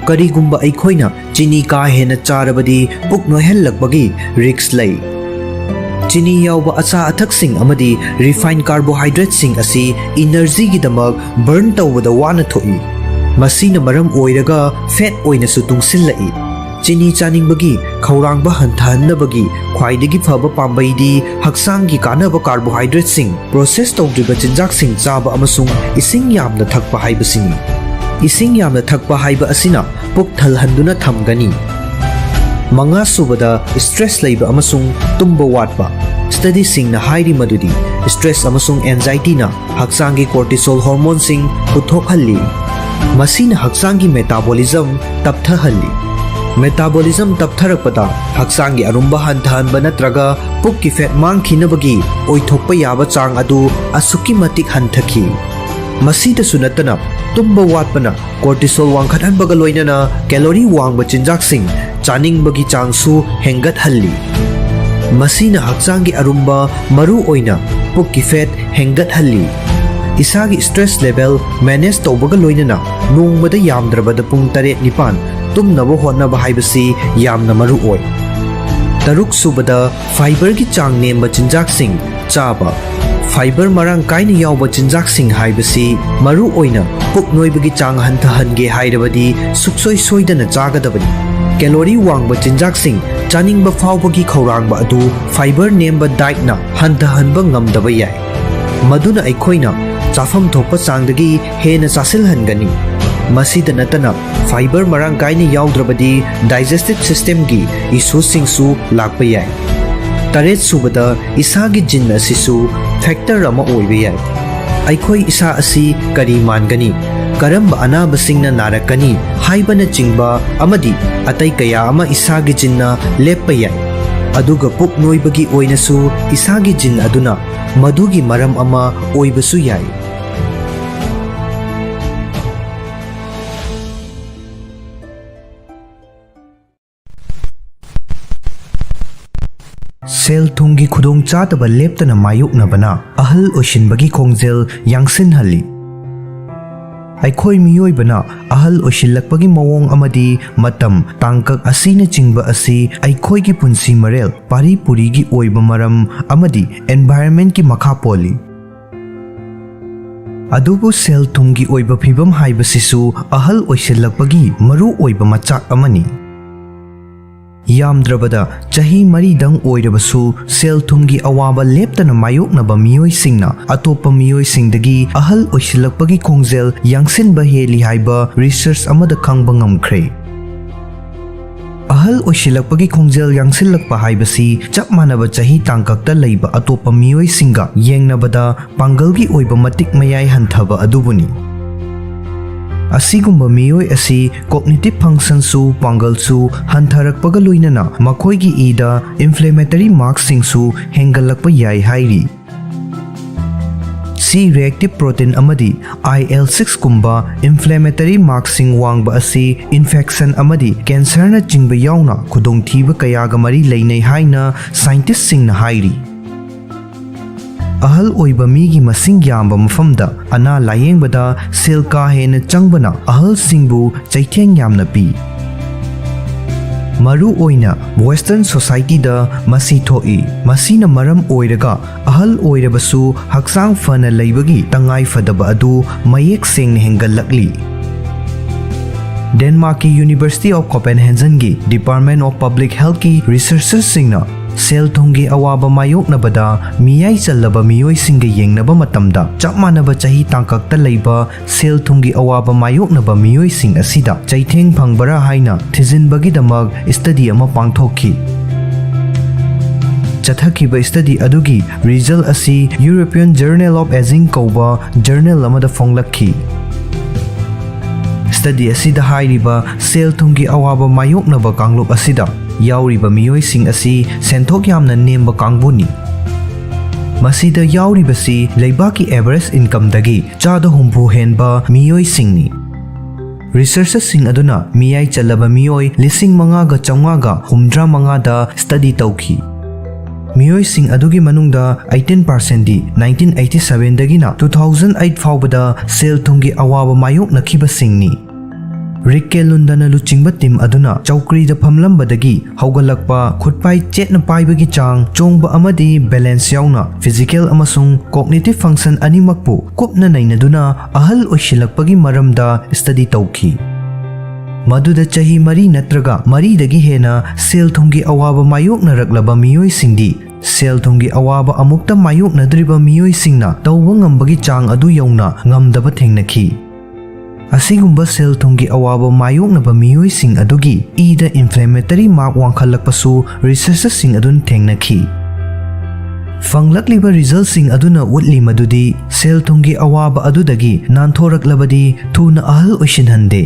ꯀꯔꯤꯒꯨꯝꯕ ꯑꯩꯈꯣꯏꯅ ꯆꯤꯅꯤ ꯀꯥ ꯍꯦꯟꯅ ꯆꯥꯔꯕꯗꯤ ꯄꯨꯛ ꯅꯣꯏꯍꯜꯂꯛꯄꯒꯤ risk ꯂꯩ꯫ ꯆꯤꯅꯤ ꯌꯥꯎꯕ ꯑꯆꯥ ꯑꯊꯛꯁꯤꯡ ꯑꯃꯗꯤ refined carbohydrateꯁꯤꯡ ꯑꯁꯤ energyꯒꯤꯗꯃꯛ burn ꯇꯧꯕꯗ ꯋꯥꯅ ꯊꯣꯛꯏ꯫ ꯃꯁꯤꯅ ꯃꯔꯝ ꯑꯣꯏꯔꯒ fat ꯑꯣꯏꯅꯁꯨ ꯇꯨꯡꯁꯤꯜꯂꯛꯏ꯫ ꯆꯤꯅꯤ ꯆꯥꯅꯤꯡꯕꯒꯤ ꯈꯧꯔꯥꯡꯕ ꯍꯟꯊꯍꯟꯅꯕꯒꯤ ꯈ꯭ꯋꯥꯏꯗꯒꯤ ꯐꯕ ꯄꯥꯝꯕꯩꯗꯤ ꯍꯛꯆꯥꯡꯒꯤ ꯀꯥꯟꯅꯕ carbohydrateꯁꯤꯡ, process ꯇꯧꯗ꯭ꯔꯤꯕ ꯆꯤꯟꯖꯥꯛꯁꯤꯡ ꯆꯥꯕ ꯑꯃꯁꯨꯡ ꯏꯁꯤꯡ ꯌꯥꯝꯅ ꯊꯛꯄ ꯍꯥꯏꯕꯁꯤꯅꯤ꯫ ꯏꯁꯤꯡ ꯌꯥꯝꯅ ꯊꯛꯄ ꯍꯥꯏꯕ ꯑꯁꯤꯅ ꯄꯨꯛ ꯊꯜꯍꯟꯗꯨꯅ ꯊꯝꯒꯅꯤ꯫ ꯃꯉꯥꯁꯨꯕꯗ, stress ꯂꯩꯕ ꯑꯃꯁꯨꯡ ꯇꯨꯝꯕ ꯋꯥꯠꯄ꯫ Studyꯁꯤꯡꯅ ꯍꯥꯏꯔꯤ ꯃꯗꯨꯗꯤ stress ꯑꯃꯁꯨꯡ anxietyꯅ ꯍꯛꯆꯥꯡꯒꯤ cortisol hormoneꯁꯤꯡ ꯄꯨꯊꯣꯛꯍꯜꯂꯤ꯫ ꯃꯁꯤꯅ ꯍꯛꯆꯥꯡꯒꯤ metabolism ꯇꯞꯊꯍꯜꯂꯤ꯫ Metabolism ꯇꯞꯊꯔꯛꯄꯗ ꯍꯛꯆꯥꯡꯒꯤ ꯑꯔꯨꯝꯕ ꯍꯟꯊꯍꯟꯕ ꯅꯠꯇ꯭ꯔꯒ ꯄꯨꯛꯀꯤ fat ꯃꯥꯡꯈꯤꯅꯕꯒꯤ ꯑꯣꯏꯊꯣꯛꯄ ꯌꯥꯕ ꯆꯥꯡ ꯑꯗꯨ ꯑꯁꯨꯛꯀꯤ ꯃꯇꯤꯛ ꯍꯟꯊꯈꯤ꯫ ꯃꯁꯤꯗꯁꯨ ꯅꯠꯇꯅ, ꯇꯨꯝꯕ ꯋꯥꯠꯄꯅ cortisol ꯋꯥꯡꯈꯠꯍꯟꯕꯒ ꯂꯣꯏꯅꯅ calorie ꯋꯥꯡꯕ ꯆꯤꯟꯖꯥꯛꯁꯤꯡ ꯆꯥꯅꯤꯡꯕꯒꯤ ꯆꯥꯡꯁꯨ ꯍꯦꯟꯒꯠꯍꯜꯂꯤ꯫ ꯃꯁꯤꯅ ꯍꯛꯆꯥꯡꯒꯤ ꯑꯔꯨꯝꯕ, ꯃꯔꯨ ꯑꯣꯏꯅ ꯄꯨꯛꯀꯤ fat ꯍꯦꯟꯒꯠꯍꯜꯂꯤ꯫ ꯏꯁꯥꯒꯤ stress level manage ꯇꯧꯕꯒ ꯂꯣꯏꯅꯅ ꯅꯣꯡꯃꯗ ꯌꯥꯝꯗ꯭ꯔꯕꯗ ꯄꯨꯡ ꯇꯔꯦꯠ ꯅꯤꯄꯥꯟ ꯇꯨꯝꯅꯕ ꯍꯣꯠꯅꯕ ꯍꯥꯏꯕꯁꯤ ꯌꯥꯝꯅ ꯃꯔꯨ ꯑꯣꯏ꯫ ꯇꯔꯨꯛ ꯁꯨꯕꯗ, fiberꯒꯤ ꯆꯥꯡ ꯅꯦꯝꯕ ꯆꯤꯟꯖꯥꯛꯁꯤꯡ ꯆꯥꯕ꯫ Fiber ꯃꯔꯥꯡ ꯀꯥꯏꯅ ꯌꯥꯎꯕ ꯆꯤꯟꯖꯥꯛꯁꯤꯡ ꯍꯥꯏꯕꯁꯤ ꯃꯔꯨ ꯑꯣꯏꯅ ꯄꯨꯛ ꯅꯣꯏꯕꯒꯤ ꯆꯥꯡ ꯍꯟꯊꯍꯟꯒꯦ ꯍꯥꯏꯔꯕꯗꯤ ꯁꯨꯛꯁꯣꯏ ꯁꯣꯏꯗꯅ ꯆꯥꯒꯗꯕꯅꯤ꯫ Calorie ꯋꯥꯡꯕ ꯆꯤꯟꯖꯥꯛꯁꯤꯡ ꯆꯥꯅꯤꯡꯕ ꯐꯥꯎꯕꯒꯤ ꯈꯧꯔꯥꯡꯕ ꯑꯗꯨ fiber ꯅꯦꯝꯕ dietꯅ ꯍꯟꯊꯍꯟꯕ ꯉꯝꯗꯕ ꯌꯥꯏ, ꯃꯗꯨꯅ ꯑꯩꯈꯣꯏꯅ ꯆꯥꯐꯝ ꯊꯣꯛꯄ ꯆꯥꯡꯗꯒꯤ ꯍꯦꯟꯅ ꯆꯥꯁꯤꯜꯍꯟꯒꯅꯤ꯫ ꯃꯁꯤꯗ ꯅꯠꯇꯅ, fiber ꯃꯔꯥꯡ ꯀꯥꯏꯅ ꯌꯥꯎꯗ꯭ꯔꯕꯗꯤ digestive systemꯒꯤ issueꯁꯤꯡꯁꯨ ꯂꯥꯛꯄ ꯌꯥꯏ꯫ ꯇꯔꯦꯠ ꯁꯨꯕꯗ, ꯏꯁꯥꯒꯤ gene ꯑꯁꯤꯁꯨ factor ꯑꯃ ꯑꯣꯏꯕ ꯌꯥꯏ꯫ ꯑꯩꯈꯣꯏ ꯏꯁꯥ ꯑꯁꯤ ꯀꯔꯤ ꯃꯥꯟꯒꯅꯤ, ꯀꯔꯝꯕ ꯑꯅꯥꯕꯁꯤꯡꯅ ꯅꯥꯔꯛꯀꯅꯤ ꯍꯥꯏꯕꯅꯆꯤꯡꯕ ꯑꯃꯗꯤ ꯑꯇꯩ ꯀꯌꯥ ꯑꯃ ꯏꯁꯥꯒꯤ geneꯅ ꯂꯦꯞꯄ ꯌꯥꯏ꯫ ꯑꯗꯨꯒ ꯄꯨꯛ ꯅꯣꯏꯕꯒꯤ ꯑꯣꯏꯅꯁꯨ ꯏꯁꯥꯒꯤ gene ꯑꯗꯨꯅ ꯃꯗꯨꯒꯤ ꯃꯔꯝ ꯑꯃ ꯑꯣꯏꯕꯁꯨ ꯌꯥꯏ꯫ ꯁꯦꯜ ꯊꯨꯝꯒꯤ ꯈꯨꯗꯣꯡꯆꯥꯗꯕ ꯂꯦꯞꯇꯅ ꯃꯥꯌꯣꯛꯅꯕꯅ ꯑꯍꯜ ꯑꯣꯏꯁꯤꯟꯕꯒꯤ ꯈꯣꯡꯖꯦꯜ ꯌꯥꯡꯁꯤꯟꯍꯜꯂꯤ꯫ ꯑꯩꯈꯣꯏ ꯃꯤꯑꯣꯏꯕꯅ ꯑꯍꯜ ꯑꯣꯏꯁꯤꯜꯂꯛꯄꯒꯤ ꯃꯑꯣꯡ ꯑꯃꯗꯤ ꯃꯇꯝ, ꯇꯥꯡꯀꯛ ꯑꯁꯤꯅꯆꯤꯡꯕ ꯑꯁꯤ ꯑꯩꯈꯣꯏꯒꯤ ꯄꯨꯟꯁꯤ ꯃꯔꯦꯜ, ꯄꯥꯔꯤ ꯄꯨꯔꯤꯒꯤ ꯑꯣꯏꯕ ꯃꯔꯝ ꯑꯃꯗꯤ environment ꯀꯤ ꯃꯈꯥ ꯄꯣꯜꯂꯤ꯫ ꯑꯗꯨꯕꯨ ꯁꯦꯜ ꯊꯨꯝꯒꯤ ꯑꯣꯏꯕ ꯐꯤꯕꯝ ꯍꯥꯏꯕꯁꯤꯁꯨ ꯑꯍꯜ ꯑꯣꯏꯁꯤꯜꯂꯛꯄꯒꯤ ꯃꯔꯨ ꯑꯣꯏꯕ ꯃꯆꯥꯛ ꯑꯃꯅꯤ꯫ ꯌꯥꯝꯗ꯭ꯔꯕꯗ ꯆꯍꯤ ꯃꯔꯤꯗꯪ ꯑꯣꯏꯔꯕꯁꯨ ꯁꯦꯜ ꯊꯨꯝꯒꯤ ꯑꯋꯥꯕ ꯂꯦꯞꯇꯅ ꯃꯥꯌꯣꯛꯅꯕ ꯃꯤꯑꯣꯏꯁꯤꯡꯅ ꯑꯇꯣꯞꯄ ꯃꯤꯑꯣꯏꯁꯤꯡꯗꯒꯤ ꯑꯍꯜ ꯑꯣꯏꯁꯤꯜꯂꯛꯄꯒꯤ ꯈꯣꯡꯖꯦꯜ ꯌꯥꯡꯁꯤꯟꯕ ꯍꯦꯜꯂꯤ ꯍꯥꯏꯕ research ꯑꯃꯗ ꯈꯪꯕ ꯉꯝꯈ꯭ꯔꯦ꯫ ꯑꯍꯜ ꯑꯣꯏꯁꯤꯜꯂꯛꯄꯒꯤ ꯈꯣꯡꯖꯦꯜ ꯌꯥꯡꯁꯤꯜꯂꯛꯄ ꯍꯥꯏꯕꯁꯤ ꯆꯞ ꯃꯥꯟꯅꯕ ꯆꯍꯤ ꯇꯥꯡꯀꯛꯇ ꯂꯩꯕ ꯑꯇꯣꯞꯄ ꯃꯤꯑꯣꯏꯁꯤꯡꯒ ꯌꯦꯡꯅꯕꯗ ꯄꯥꯡꯒꯜꯒꯤ ꯑꯣꯏꯕ ꯃꯇꯤꯛ ꯃꯌꯥꯏ ꯍꯟꯊꯕ ꯑꯗꯨꯕꯨꯅꯤ꯫ ꯑꯁꯤꯒꯨꯝꯕ ꯃꯤꯑꯣꯏ ꯑꯁꯤ cognitive function ꯁꯨ, ꯄꯥꯡꯒꯜꯁꯨ ꯍꯟꯊꯔꯛꯄꯒ ꯂꯣꯏꯅꯅ ꯃꯈꯣꯏꯒꯤ ꯏꯗ inflammatory mark ꯁꯤꯡꯁꯨ ꯍꯦꯟꯒꯠꯂꯛꯄ ꯌꯥꯏ ꯍꯥꯏꯔꯤ꯫ C reactive protein ꯑꯃꯗꯤ I L six ꯀꯨꯝꯕ inflammatory mark ꯁꯤꯡ ꯋꯥꯡꯕ ꯑꯁꯤ infection ꯑꯃꯗꯤ cancer ꯅꯆꯤꯡꯕ ꯌꯥꯎꯅ ꯈꯨꯗꯣꯡꯊꯤꯕ ꯀꯌꯥꯒ ꯃꯔꯤ ꯂꯩꯅꯩ ꯍꯥꯏꯅ scientist ꯁꯤꯡꯅ ꯍꯥꯏꯔꯤ꯫ ꯑꯍꯜ ꯑꯣꯏꯕ ꯃꯤꯒꯤ ꯃꯁꯤꯡ ꯌꯥꯝꯕ ꯃꯐꯝꯗ ꯑꯅꯥ ꯂꯥꯌꯦꯡꯕꯗ ꯁꯦꯜ ꯀꯥ ꯍꯦꯟꯅ ꯆꯪꯕꯅ ꯑꯍꯜꯁꯤꯡꯕꯨ ꯆꯩꯊꯦꯡ ꯌꯥꯝꯅ ꯄꯤ꯫ ꯃꯔꯨ ꯑꯣꯏꯅ Western society ꯗ ꯃꯁꯤ ꯊꯣꯛꯏ꯫ ꯃꯁꯤꯅ ꯃꯔꯝ ꯑꯣꯏꯔꯒ ꯑꯍꯜ ꯑꯣꯏꯔꯕꯁꯨ ꯍꯛꯆꯥꯡ ꯐꯅ ꯂꯩꯕꯒꯤ ꯇꯉꯥꯏ ꯐꯗꯕ ꯑꯗꯨ ꯃꯌꯦꯛ ꯁꯦꯡꯅ ꯍꯦꯟꯒꯠꯂꯛꯂꯤ꯫ ꯗꯦꯟꯃꯥꯔꯛꯀꯤ University of Copenhagen ꯒꯤ Department of Public Health ꯀꯤ researchers ꯁꯤꯡꯅ ꯁꯦꯜ ꯊꯨꯝꯒꯤ ꯑꯋꯥꯕ ꯃꯥꯌꯣꯛꯅꯕꯗ ꯃꯤꯌꯥꯏ ꯆꯜꯂꯕ ꯃꯤꯑꯣꯏꯁꯤꯡꯒ ꯌꯦꯡꯅꯕ ꯃꯇꯝꯗ, ꯆꯞ ꯃꯥꯟꯅꯕ ꯆꯍꯤ ꯇꯥꯡꯀꯛꯇ ꯂꯩꯕ ꯁꯦꯜ ꯊꯨꯝꯒꯤ ꯑꯋꯥꯕ ꯃꯥꯌꯣꯛꯅꯕ ꯃꯤꯑꯣꯏꯁꯤꯡ ꯑꯁꯤꯗ ꯆꯩꯊꯦꯡ ꯐꯪꯕꯔꯥ ꯍꯥꯏꯅ ꯊꯤꯖꯤꯟꯕꯒꯤꯗꯃꯛ study ꯑꯃ ꯄꯥꯡꯊꯣꯛꯈꯤ꯫ ꯆꯠꯊꯈꯤꯕ study ꯑꯗꯨꯒꯤ result ꯑꯁꯤ European Journal of Aging ꯀꯧꯕ journal ꯑꯃꯗ ꯐꯣꯡꯂꯛꯈꯤ꯫ Study ꯑꯁꯤꯗ ꯍꯥꯏꯔꯤꯕ ꯁꯦꯜ ꯊꯨꯝꯒꯤ ꯑꯋꯥꯕ ꯃꯥꯌꯣꯛꯅꯕ ꯀꯥꯡꯂꯨꯞ ꯑꯁꯤꯗ ꯌꯥꯎꯔꯤꯕ ꯃꯤꯑꯣꯏꯁꯤꯡ ꯑꯁꯤ ꯁꯦꯟꯊꯣꯛ ꯌꯥꯝꯅ ꯅꯦꯝꯕ ꯀꯥꯡꯕꯨꯅꯤ꯫ ꯃꯁꯤꯗ ꯌꯥꯎꯔꯤꯕꯁꯤ ꯂꯩꯕꯥꯛꯀꯤ average income ꯗꯒꯤ ꯆꯥꯗ ꯍꯨꯝꯐꯨ ꯍꯦꯟꯕ ꯃꯤꯑꯣꯏꯁꯤꯡꯅꯤ꯫ Researchers ꯁꯤꯡ ꯑꯗꯨꯅ ꯃꯤꯌꯥꯏ ꯆꯜꯂꯕ ꯃꯤꯑꯣꯏ ꯂꯤꯁꯤꯡ ꯃꯉꯥꯒ ꯆꯥꯝꯃꯉꯥꯒ ꯍꯨꯝꯗ꯭ꯔꯥ ꯃꯉꯥꯗ study ꯇꯧꯈꯤ꯫ ꯃꯤꯑꯣꯏꯁꯤꯡ ꯑꯗꯨꯒꯤ ꯃꯅꯨꯡꯗ eighteen percent ꯗꯤ nineteen eighty seven ꯗꯒꯤꯅ two thousand eight ꯐꯥꯎꯕꯗ ꯁꯦꯜ ꯊꯨꯝꯒꯤ ꯑꯋꯥꯕ ꯃꯥꯌꯣꯛꯅꯈꯤꯕꯁꯤꯡꯅꯤ꯫ ꯔꯤꯛ ꯀꯦꯂꯨꯟꯗꯅ ꯂꯨꯆꯤꯡꯕ ꯇꯤꯝ ꯑꯗꯨꯅ ꯆꯧꯀ꯭ꯔꯤꯗ ꯐꯝꯂꯝꯕꯗꯒꯤ ꯍꯧꯒꯠꯂꯛꯄ, ꯈꯨꯠꯄꯥꯏ ꯆꯦꯠꯅ ꯄꯥꯏꯕꯒꯤ ꯆꯥꯡ, ꯆꯣꯡꯕ ꯑꯃꯗꯤ ꯕꯦꯂꯦꯟꯁ ꯌꯥꯎꯅ ꯐꯤꯖꯤꯀꯦꯜ ꯑꯃꯁꯨꯡ ꯀꯣꯒꯅꯤꯇꯤꯚ ꯐꯪꯁꯟ ꯑꯅꯤꯃꯛꯄꯨ ꯀꯨꯞꯅ ꯅꯩꯅꯗꯨꯅ ꯑꯍꯜ ꯑꯣꯏꯁꯤꯜꯂꯛꯄꯒꯤ ꯃꯔꯝꯗ ꯁ꯭ꯇꯗꯤ ꯇꯧꯈꯤ꯫ ꯃꯗꯨꯗ ꯆꯍꯤ ꯃꯔꯤ ꯅꯠꯇ꯭ꯔꯒ ꯃꯔꯤꯗꯒꯤ ꯍꯦꯟꯅ ꯁꯦꯜ ꯊꯨꯝꯒꯤ ꯑꯋꯥꯕ ꯃꯥꯌꯣꯛꯅꯔꯛꯂꯕ ꯃꯤꯑꯣꯏꯁꯤꯡꯗꯤ ꯁꯦꯜ ꯊꯨꯝꯒꯤ ꯑꯋꯥꯕ ꯑꯃꯨꯛꯇ ꯃꯥꯌꯣꯛꯅꯗ꯭ꯔꯤꯕ ꯃꯤꯑꯣꯏꯁꯤꯡꯅ ꯇꯧꯕ ꯉꯝꯕꯒꯤ ꯆꯥꯡ ꯑꯗꯨ ꯌꯧꯅ ꯉꯝꯗꯕ ꯊꯦꯡꯅꯈꯤ꯫ ꯑꯁꯤꯒꯨꯝꯕ ꯁꯦꯜ ꯊꯨꯝꯒꯤ ꯑꯋꯥꯕ ꯃꯥꯌꯣꯛꯅꯕ ꯃꯤꯑꯣꯏꯁꯤꯡ ꯑꯗꯨꯒꯤ ꯏꯗ ꯏꯟꯐ꯭ꯂꯦꯃꯦꯇꯔꯤ ꯃꯥꯔꯛ ꯋꯥꯡꯈꯠꯂꯛꯄꯁꯨ ꯔꯤꯁꯔꯆꯔꯁꯤꯡ ꯑꯗꯨꯅ ꯊꯦꯡꯅꯈꯤ꯫ ꯐꯪꯂꯛꯂꯤꯕ ꯔꯤꯖꯜꯁꯤꯡ ꯑꯗꯨꯅ ꯎꯠꯂꯤ ꯃꯗꯨꯗꯤ ꯁꯦꯜ ꯊꯨꯝꯒꯤ ꯑꯋꯥꯕ ꯑꯗꯨꯗꯒꯤ ꯅꯥꯟꯊꯣꯔꯛꯂꯕꯗꯤ ꯊꯨꯅ ꯑꯍꯜ ꯑꯣꯏꯁꯤꯟꯍꯟꯗꯦ꯫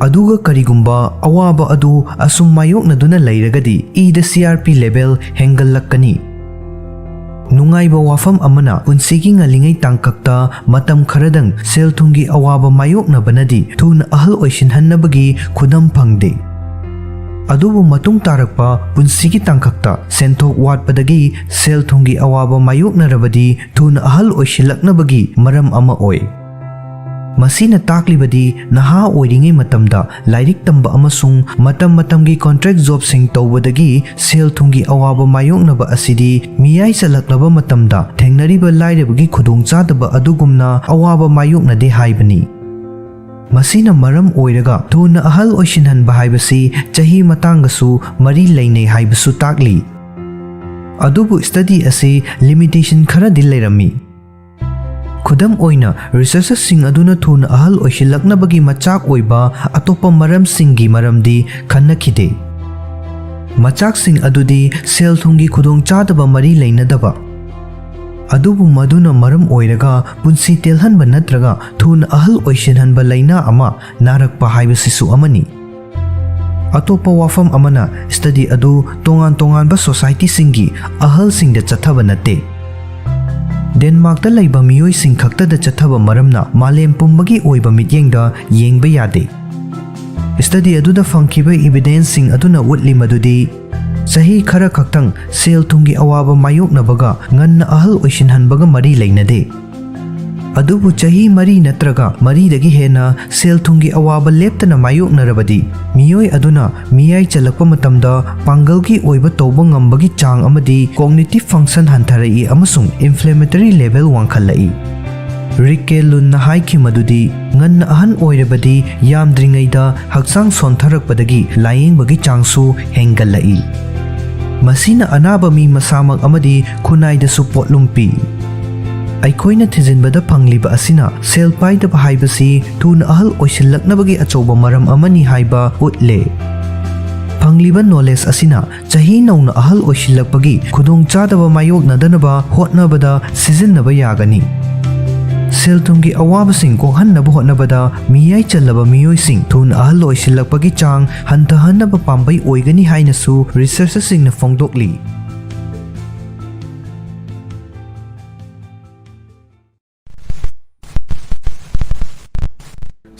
ꯑꯗꯨꯒ ꯀꯔꯤꯒꯨꯝꯕ ꯑꯋꯥꯕ ꯑꯗꯨ ꯑꯁꯨꯝ ꯃꯥꯌꯣꯛꯅꯗꯨꯅ ꯂꯩꯔꯒꯗꯤ ꯏꯗ C R P level ꯍꯦꯟꯒꯠꯂꯛꯀꯅꯤ꯫ ꯅꯨꯡꯉꯥꯏꯕ ꯋꯥꯐꯝ ꯑꯃꯅ, ꯄꯨꯟꯁꯤꯒꯤ ꯉꯜꯂꯤꯉꯩ ꯇꯥꯡꯀꯛꯇ ꯃꯇꯝ ꯈꯔꯗꯪ ꯁꯦꯜ ꯊꯨꯝꯒꯤ ꯑꯋꯥꯕ ꯃꯥꯌꯣꯛꯅꯕꯅꯗꯤ ꯊꯨꯅ ꯑꯍꯜ ꯑꯣꯏꯁꯤꯟꯍꯟꯅꯕꯒꯤ ꯈꯨꯗꯝ ꯐꯪꯗꯦ꯫ ꯑꯗꯨꯕꯨ ꯃꯇꯨꯡ ꯇꯥꯔꯛꯄ ꯄꯨꯟꯁꯤꯒꯤ ꯇꯥꯡꯀꯛꯇ ꯁꯦꯟꯊꯣꯛ ꯋꯥꯠꯄꯗꯒꯤ ꯁꯦꯜ ꯊꯨꯝꯒꯤ ꯑꯋꯥꯕ ꯃꯥꯌꯣꯛꯅꯔꯕꯗꯤ ꯊꯨꯅ ꯑꯍꯜ ꯑꯣꯏꯁꯤꯜꯂꯛꯅꯕꯒꯤ ꯃꯔꯝ ꯑꯃ ꯑꯣꯏ꯫ ꯃꯁꯤꯅ ꯇꯥꯛꯂꯤꯕꯗꯤ ꯅꯍꯥ ꯑꯣꯏꯔꯤꯉꯩ ꯃꯇꯝꯗ ꯂꯥꯏꯔꯤꯛ ꯇꯝꯕ ꯑꯃꯁꯨꯡ ꯃꯇꯝ ꯃꯇꯝꯒꯤ ꯀꯣꯟꯇ꯭ꯔꯦꯛ ꯖꯣꯕꯁꯤꯡ ꯇꯧꯕꯗꯒꯤ ꯁꯦꯜ ꯊꯨꯝꯒꯤ ꯑꯋꯥꯕ ꯃꯥꯌꯣꯛꯅꯕ ꯑꯁꯤꯗꯤ ꯃꯤꯌꯥꯏ ꯆꯜꯂꯛꯂꯕ ꯃꯇꯝꯗ ꯊꯦꯡꯅꯔꯤꯕ ꯂꯥꯏꯔꯕꯒꯤ ꯈꯨꯗꯣꯡꯆꯥꯗꯕ ꯑꯗꯨꯒꯨꯝꯅ ꯑꯋꯥꯕ ꯃꯥꯌꯣꯛꯅꯗꯦ ꯍꯥꯏꯕꯅꯤ꯫ ꯃꯁꯤꯅ ꯃꯔꯝ ꯑꯣꯏꯔꯒ ꯊꯨꯅ ꯑꯍꯜ ꯑꯣꯏꯁꯤꯟꯍꯟꯕ ꯍꯥꯏꯕꯁꯤ ꯆꯍꯤ ꯃꯇꯥꯡꯒꯁꯨ ꯃꯔꯤ ꯂꯩꯅꯩ ꯍꯥꯏꯕꯁꯨ ꯇꯥꯛꯂꯤ꯫ ꯑꯗꯨꯕꯨ ꯁ꯭ꯇꯗꯤ ꯑꯁꯤ ꯂꯤꯃꯤꯇꯦꯁꯟ ꯈꯔꯗꯤ ꯂꯩꯔꯝꯃꯤ꯫ ꯈꯨꯗꯝ ꯑꯣꯏꯅ, ꯔꯤꯁꯔꯆꯔꯁꯤꯡ ꯑꯗꯨꯅ ꯊꯨꯅ ꯑꯍꯜ ꯑꯣꯏꯁꯤꯜꯂꯛꯅꯕꯒꯤ ꯃꯆꯥꯛ ꯑꯣꯏꯕ ꯑꯇꯣꯞꯄ ꯃꯔꯝꯁꯤꯡꯒꯤ ꯃꯔꯝꯗꯤ ꯈꯟꯅꯈꯤꯗꯦ꯫ ꯃꯆꯥꯛꯁꯤꯡ ꯑꯗꯨꯗꯤ ꯁꯦꯜ ꯊꯨꯝꯒꯤ ꯈꯨꯗꯣꯡꯆꯥꯗꯕ ꯃꯔꯤ ꯂꯩꯅꯗꯕ, ꯑꯗꯨꯕꯨ ꯃꯗꯨꯅ ꯃꯔꯝ ꯑꯣꯏꯔꯒ ꯄꯨꯟꯁꯤ ꯇꯦꯜꯍꯟꯕ ꯅꯠꯇ꯭ꯔꯒ ꯊꯨꯅ ꯑꯍꯜ ꯑꯣꯏꯁꯤꯟꯍꯟꯕ ꯂꯥꯏꯅꯥ ꯑꯃ ꯅꯥꯔꯛꯄ ꯍꯥꯏꯕꯁꯤꯁꯨ ꯑꯃꯅꯤ꯫ ꯑꯇꯣꯞꯄ ꯋꯥꯐꯝ ꯑꯃꯅ, ꯁ꯭ꯇꯗꯤ ꯑꯗꯨ ꯇꯣꯉꯥꯟ ꯇꯣꯉꯥꯟꯕ ꯁꯣꯁꯥꯏꯇꯤꯁꯤꯡꯒꯤ ꯑꯍꯜꯁꯤꯡꯗ ꯆꯠꯊꯕ ꯅꯠꯇꯦ꯫ ꯗꯦꯟꯃꯥꯔꯛꯇ ꯂꯩꯕ ꯃꯤꯑꯣꯏꯁꯤꯡ ꯈꯛꯇꯗ ꯆꯠꯊꯕ ꯃꯔꯝꯅ ꯃꯥꯂꯦꯝ ꯄꯨꯝꯕꯒꯤ ꯑꯣꯏꯕ ꯃꯤꯠꯌꯦꯡꯗ ꯌꯦꯡꯕ ꯌꯥꯗꯦ꯫ ꯁ꯭ꯇꯗꯤ ꯑꯗꯨꯗ ꯐꯪꯈꯤꯕ ꯏꯕꯤꯗꯦꯟꯁꯁꯤꯡ ꯑꯗꯨꯅ ꯎꯠꯂꯤ ꯃꯗꯨꯗꯤ ꯆꯍꯤ ꯈꯔ ꯈꯛꯇꯪ ꯁꯦꯜ ꯊꯨꯝꯒꯤ ꯑꯋꯥꯕ ꯃꯥꯌꯣꯛꯅꯕꯒ ꯉꯟꯅ ꯑꯍꯜ ꯑꯣꯏꯁꯤꯟꯍꯟꯕꯒ ꯃꯔꯤ ꯂꯩꯅꯗꯦ꯫ ꯑꯗꯨꯕꯨ ꯆꯍꯤ ꯃꯔꯤ ꯅꯠꯇ꯭ꯔꯒ ꯃꯔꯤꯗꯒꯤ ꯍꯦꯟꯅ ꯁꯦꯜ ꯊꯨꯝꯒꯤ ꯑꯋꯥꯕ ꯂꯦꯞꯇꯅ ꯃꯥꯌꯣꯛꯅꯔꯕꯗꯤ, ꯃꯤꯑꯣꯏ ꯑꯗꯨꯅ ꯃꯤꯌꯥꯏ ꯆꯜꯂꯛꯄ ꯃꯇꯝꯗ ꯄꯥꯡꯒꯜꯒꯤ ꯑꯣꯏꯕ ꯇꯧꯕ ꯉꯝꯕꯒꯤ ꯆꯥꯡ ꯑꯃꯗꯤ cognitive function ꯍꯟꯊꯔꯛꯏ ꯑꯃꯁꯨꯡ inflammatory level ꯋꯥꯡꯈꯠꯂꯛꯏ꯫ ꯔꯤꯛꯀꯦ ꯂꯨꯟꯅ ꯍꯥꯏꯈꯤ ꯃꯗꯨꯗꯤ, ꯉꯟꯅ ꯑꯍꯟ ꯑꯣꯏꯔꯕꯗꯤ ꯌꯥꯝꯗ꯭ꯔꯤꯉꯩꯗ ꯍꯛꯆꯥꯡ ꯁꯣꯟꯊꯔꯛꯄꯗꯒꯤ ꯂꯥꯌꯦꯡꯕꯒꯤ ꯆꯥꯡꯁꯨ ꯍꯦꯟꯒꯠꯂꯛꯏ꯫ ꯃꯁꯤꯅ ꯑꯅꯥꯕ ꯃꯤ ꯃꯁꯥꯃꯛ ꯑꯃꯗꯤ ꯈꯨꯟꯅꯥꯏꯗꯁꯨ ꯄꯣꯠꯂꯨꯝ ꯄꯤ꯫ ꯑꯩꯈꯣꯏꯅ ꯊꯤꯖꯤꯟꯕꯗ ꯐꯪꯂꯤꯕ ꯑꯁꯤꯅ ꯁꯦꯜ ꯄꯥꯏꯗꯕ ꯍꯥꯏꯕꯁꯤ ꯊꯨꯅ ꯑꯍꯜ ꯑꯣꯏꯁꯤꯜꯂꯛꯅꯕꯒꯤ ꯑꯆꯧꯕ ꯃꯔꯝ ꯑꯃꯅꯤ ꯍꯥꯏꯕ ꯎꯠꯂꯦ꯫ ꯐꯪꯂꯤꯕ knowledge ꯑꯁꯤꯅ ꯆꯍꯤ ꯅꯧꯅ ꯑꯍꯜ ꯑꯣꯏꯁꯤꯜꯂꯛꯄꯒꯤ ꯈꯨꯗꯣꯡꯆꯥꯗꯕ ꯃꯥꯌꯣꯛꯅꯗꯅꯕ ꯍꯣꯠꯅꯕꯗ ꯁꯤꯖꯤꯟꯅꯕ ꯌꯥꯒꯅꯤ꯫ ꯁꯦꯜ ꯊꯨꯝꯒꯤ ꯑꯋꯥꯕꯁꯤꯡ ꯀꯣꯛꯍꯟꯅꯕ ꯍꯣꯠꯅꯕꯗ ꯃꯤꯌꯥꯏ ꯆꯜꯂꯕ ꯃꯤꯑꯣꯏꯁꯤꯡ ꯊꯨꯅ ꯑꯍꯜ ꯑꯣꯏꯁꯤꯜꯂꯛꯄꯒꯤ ꯆꯥꯡ ꯍꯟꯊꯍꯟꯅꯕ ꯄꯥꯝꯕꯩ ꯑꯣꯏꯒꯅꯤ ꯍꯥꯏꯅꯁꯨ researcherꯁꯤꯡꯅ ꯐꯣꯡꯗꯣꯛꯂꯤ꯫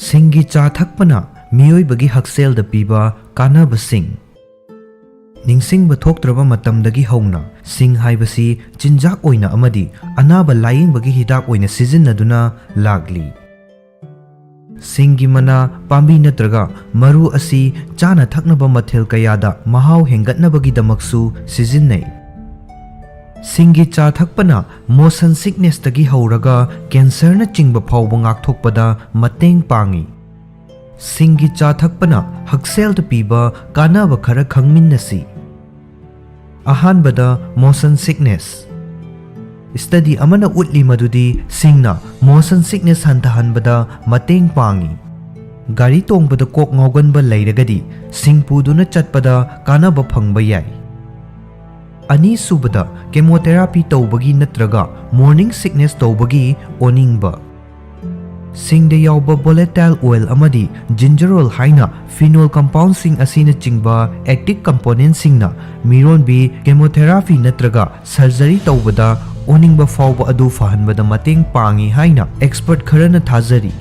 ꯁꯤꯡꯒꯤ ꯆꯥ ꯊꯛꯄꯅ ꯃꯤꯑꯣꯏꯕꯒꯤ ꯍꯛꯁꯦꯜꯗ ꯄꯤꯕ ꯀꯥꯟꯅꯕꯁꯤꯡ꯫ ꯅꯤꯡꯁꯤꯡꯕ ꯊꯣꯛꯇ꯭ꯔꯕ ꯃꯇꯝꯗꯒꯤ ꯍꯧꯅ ꯁꯤꯡ ꯍꯥꯏꯕꯁꯤ ꯆꯤꯟꯖꯥꯛ ꯑꯣꯏꯅ ꯑꯃꯗꯤ ꯑꯅꯥꯕ ꯂꯥꯌꯦꯡꯕꯒꯤ ꯍꯤꯗꯥꯛ ꯑꯣꯏꯅ ꯁꯤꯖꯤꯟꯅꯗꯨꯅ ꯂꯥꯛꯂꯤ꯫ ꯁꯤꯡꯒꯤ ꯃꯅꯥ, ꯄꯥꯝꯕꯤ ꯅꯠꯇ꯭ꯔꯒ ꯃꯔꯨ ꯑꯁꯤ ꯆꯥꯅ ꯊꯛꯅꯕ ꯃꯊꯦꯜ ꯀꯌꯥꯗ ꯃꯍꯥꯎ ꯍꯦꯟꯒꯠꯅꯕꯒꯤꯗꯃꯛꯁꯨ ꯁꯤꯖꯤꯟꯅꯩ꯫ ꯁꯤꯡꯒꯤ ꯆꯥ ꯊꯛꯄꯅ motion sicknessꯇꯒꯤ ꯍꯧꯔꯒ cancerꯅꯆꯤꯡꯕ ꯐꯥꯎꯕ ꯉꯥꯛꯊꯣꯛꯄꯗ ꯃꯇꯦꯡ ꯄꯥꯡꯏ꯫ ꯁꯤꯡꯒꯤ ꯆꯥ ꯊꯛꯄꯅ ꯍꯛꯁꯦꯜꯗ ꯄꯤꯕ ꯀꯥꯟꯅꯕ ꯈꯔ ꯈꯪꯃꯤꯟꯅꯁꯤ꯫ ꯑꯍꯥꯟꯕꯗ, motion sickness꯫ Study ꯑꯃꯅ ꯎꯠꯂꯤ ꯃꯗꯨꯗꯤ ꯁꯤꯡꯅ motion sickness ꯍꯟꯊꯍꯟꯕꯗ ꯃꯇꯦꯡ ꯄꯥꯡꯏ꯫ ꯒꯥꯔꯤ ꯇꯣꯡꯕꯗ ꯀꯣꯛ ꯉꯥꯎꯒꯟꯕ ꯂꯩꯔꯒꯗꯤ ꯁꯤꯡ ꯄꯨꯗꯨꯅ ꯆꯠꯄꯗ ꯀꯥꯟꯅꯕ ꯐꯪꯕ ꯌꯥꯏ꯫ ꯑꯅꯤꯁꯨꯕꯗ, chemotherapy ꯇꯧꯕꯒꯤ ꯅꯠꯇ꯭ꯔꯒ morning sickness ꯇꯧꯕꯒꯤ ꯑꯣꯅꯤꯡꯕ꯫ ꯁꯤꯡꯗ ꯌꯥꯎꯕ volatile oil ꯑꯃꯗꯤ ginger oil ꯍꯥꯏꯅ phenol compoundꯁꯤꯡ ꯑꯁꯤꯅꯆꯤꯡꯕ active componentꯁꯤꯡꯅ ꯃꯤꯔꯣꯟꯕꯤ chemotherapy ꯅꯠꯇ꯭ꯔꯒ surgery ꯇꯧꯕꯗ ꯑꯣꯅꯤꯡꯕ ꯐꯥꯎꯕ ꯑꯗꯨ ꯐꯍꯟꯕꯗ ꯃꯇꯦꯡ ꯄꯥꯡꯏ ꯍꯥꯏꯅ expert ꯈꯔꯅ ꯊꯥꯖꯔꯤ꯫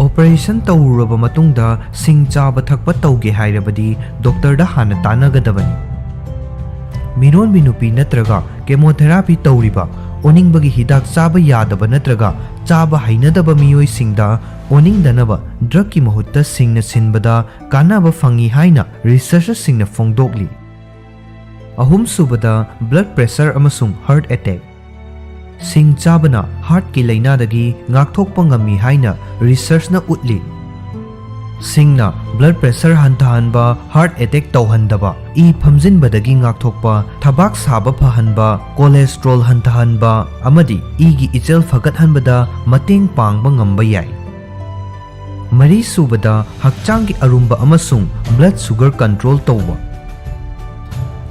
ꯑꯣꯄꯔꯦꯁꯟ ꯇꯧꯔꯨꯔꯕ ꯃꯇꯨꯡꯗ ꯁꯤꯡ ꯆꯥꯕ ꯊꯛꯄ ꯇꯧꯒꯦ ꯍꯥꯏꯔꯕꯗꯤ ꯗꯣꯛꯇꯔꯗ ꯍꯥꯟꯅ ꯇꯥꯟꯅꯒꯗꯕꯅꯤ꯫ ꯃꯤꯔꯣꯟꯕꯤ ꯅꯨꯄꯤ ꯅꯠꯇ꯭ꯔꯒ ꯀꯦꯃꯣꯊꯦꯔꯥꯄꯤ ꯇꯧꯔꯤꯕ, ꯑꯣꯅꯤꯡꯕꯒꯤ ꯍꯤꯗꯥꯛ ꯆꯥꯕ ꯌꯥꯗꯕ ꯅꯠꯇ꯭ꯔꯒ ꯆꯥꯕ ꯍꯩꯅꯗꯕ ꯃꯤꯑꯣꯏꯁꯤꯡꯗ ꯑꯣꯅꯤꯡꯗꯅꯕ ꯗ꯭ꯔꯒꯀꯤ ꯃꯍꯨꯠꯇ ꯁꯤꯡꯅ ꯁꯤꯟꯕꯗ ꯀꯥꯟꯅꯕ ꯐꯪꯏ ꯍꯥꯏꯅ ꯔꯤꯁꯔꯆꯔꯁꯤꯡꯅ ꯐꯣꯡꯗꯣꯛꯂꯤ꯫ ꯑꯍꯨꯝꯁꯨꯕꯗ, ꯕ꯭ꯂꯗ ꯄ꯭ꯔꯦꯁꯔ ꯑꯃꯁꯨꯡ ꯍꯥꯔꯠ ꯑꯦꯇꯦꯛ꯫ ꯁꯤꯡ ꯆꯥꯕꯅ ꯍꯥꯔꯠꯀꯤ ꯂꯥꯏꯅꯥꯗꯒꯤ ꯉꯥꯛꯊꯣꯛꯄ ꯉꯝꯃꯤ ꯍꯥꯏꯅ ꯔꯤꯁꯔꯆꯅ ꯎꯠꯂꯤ꯫ ꯁꯤꯡꯅ ꯕ꯭ꯂꯗ ꯄ꯭ꯔꯦꯁꯔ ꯍꯟꯊꯍꯟꯕ, ꯍꯥꯔꯠ ꯑꯦꯇꯦꯛ ꯇꯧꯍꯟꯗꯕ, ꯏ ꯐꯝꯖꯤꯟꯕꯗꯒꯤ ꯉꯥꯛꯊꯣꯛꯄ, ꯊꯕꯥꯛ ꯁꯥꯕ ꯐꯍꯟꯕ, ꯀꯣꯂꯦꯁꯇ꯭ꯔꯣꯜ ꯍꯟꯊꯍꯟꯕ ꯑꯃꯗꯤ ꯏꯒꯤ ꯏꯆꯦꯜ ꯐꯒꯠꯍꯟꯕꯗ ꯃꯇꯦꯡ ꯄꯥꯡꯕ ꯉꯝꯕ ꯌꯥꯏ꯫ ꯃꯔꯤꯁꯨꯕꯗ, ꯍꯛꯆꯥꯡꯒꯤ ꯑꯔꯨꯝꯕ ꯑꯃꯁꯨꯡ ꯕ꯭ꯂꯗ ꯁꯨꯒꯔ ꯀꯟꯇ꯭ꯔꯣꯜ ꯇꯧꯕ꯫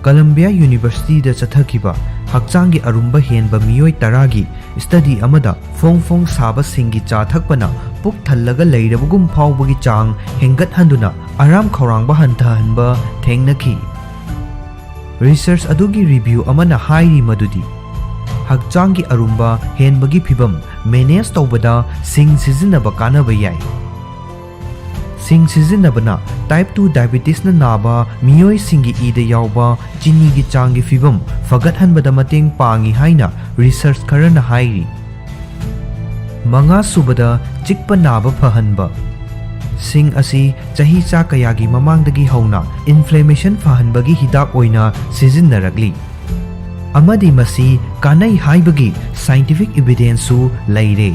ꯀꯂꯝꯕꯤꯌꯥ ꯌꯨꯅꯤꯚꯔꯁꯤꯇꯤꯗ ꯆꯠꯊꯈꯤꯕ ꯍꯛꯆꯥꯡꯒꯤ ꯑꯔꯨꯝꯕ ꯍꯦꯟꯕ ꯃꯤꯑꯣꯏ ꯇꯔꯥꯒꯤ ꯁ꯭ꯇꯗꯤ ꯑꯃꯗ ꯐꯣꯡ ꯐꯣꯡ ꯁꯥꯕ ꯁꯤꯡꯒꯤ ꯆꯥ ꯊꯛꯄꯅ ꯄꯨꯛ ꯊꯜꯂꯒ ꯂꯩꯔꯕꯒꯨꯝ ꯐꯥꯎꯕꯒꯤ ꯆꯥꯡ ꯍꯦꯟꯒꯠꯍꯟꯗꯨꯅ ꯑꯔꯥꯝ ꯈꯧꯔꯥꯡꯕ ꯍꯟꯊꯍꯟꯕ ꯊꯦꯡꯅꯈꯤ꯫ ꯔꯤꯁꯔꯆ ꯑꯗꯨꯒꯤ ꯔꯤꯚꯤꯌꯨ ꯑꯃꯅ ꯍꯥꯏꯔꯤ ꯃꯗꯨꯗꯤ ꯍꯛꯆꯥꯡꯒꯤ ꯑꯔꯨꯝꯕ ꯍꯦꯟꯕꯒꯤ ꯐꯤꯚꯝ ꯃꯦꯅꯦꯖ ꯇꯧꯕꯗ ꯁꯤꯡ ꯁꯤꯖꯤꯟꯅꯕ ꯀꯥꯟꯅꯕ ꯌꯥꯏ꯫ ꯁꯤꯡ ꯁꯤꯖꯤꯟꯅꯕꯅ ꯇꯥꯏꯞ ꯇꯨ ꯗꯥꯏꯕꯤꯇꯤꯁꯅ ꯅꯥꯕ ꯃꯤꯑꯣꯏꯁꯤꯡꯒꯤ ꯏꯗ ꯌꯥꯎꯕ ꯆꯤꯅꯤꯒꯤ ꯆꯥꯡꯒꯤ ꯐꯤꯚꯝ ꯐꯒꯠꯍꯟꯕꯗ ꯃꯇꯦꯡ ꯄꯥꯡꯏ ꯍꯥꯏꯅ ꯔꯤꯁꯔꯆ ꯈꯔꯅ ꯍꯥꯏꯔꯤ꯫ ꯃꯉꯥꯁꯨꯕꯗ, ꯆꯤꯛꯄ ꯅꯥꯕ ꯐꯍꯟꯕ꯫ ꯁꯤꯡ ꯑꯁꯤ ꯆꯍꯤꯆꯥ ꯀꯌꯥꯒꯤ ꯃꯃꯥꯡꯗꯒꯤ ꯍꯧꯅ ꯏꯟꯐ꯭ꯂꯦꯃꯦꯁꯟ ꯐꯍꯟꯕꯒꯤ ꯍꯤꯗꯥꯛ ꯑꯣꯏꯅ ꯁꯤꯖꯤꯟꯅꯔꯛꯂꯤ, ꯑꯃꯗꯤ ꯃꯁꯤ ꯀꯥꯟꯅꯩ ꯍꯥꯏꯕꯒꯤ ꯁꯥꯏꯟꯇꯤꯐꯤꯛ ꯏꯚꯤꯗꯦꯟꯁꯁꯨ ꯂꯩꯔꯦ꯫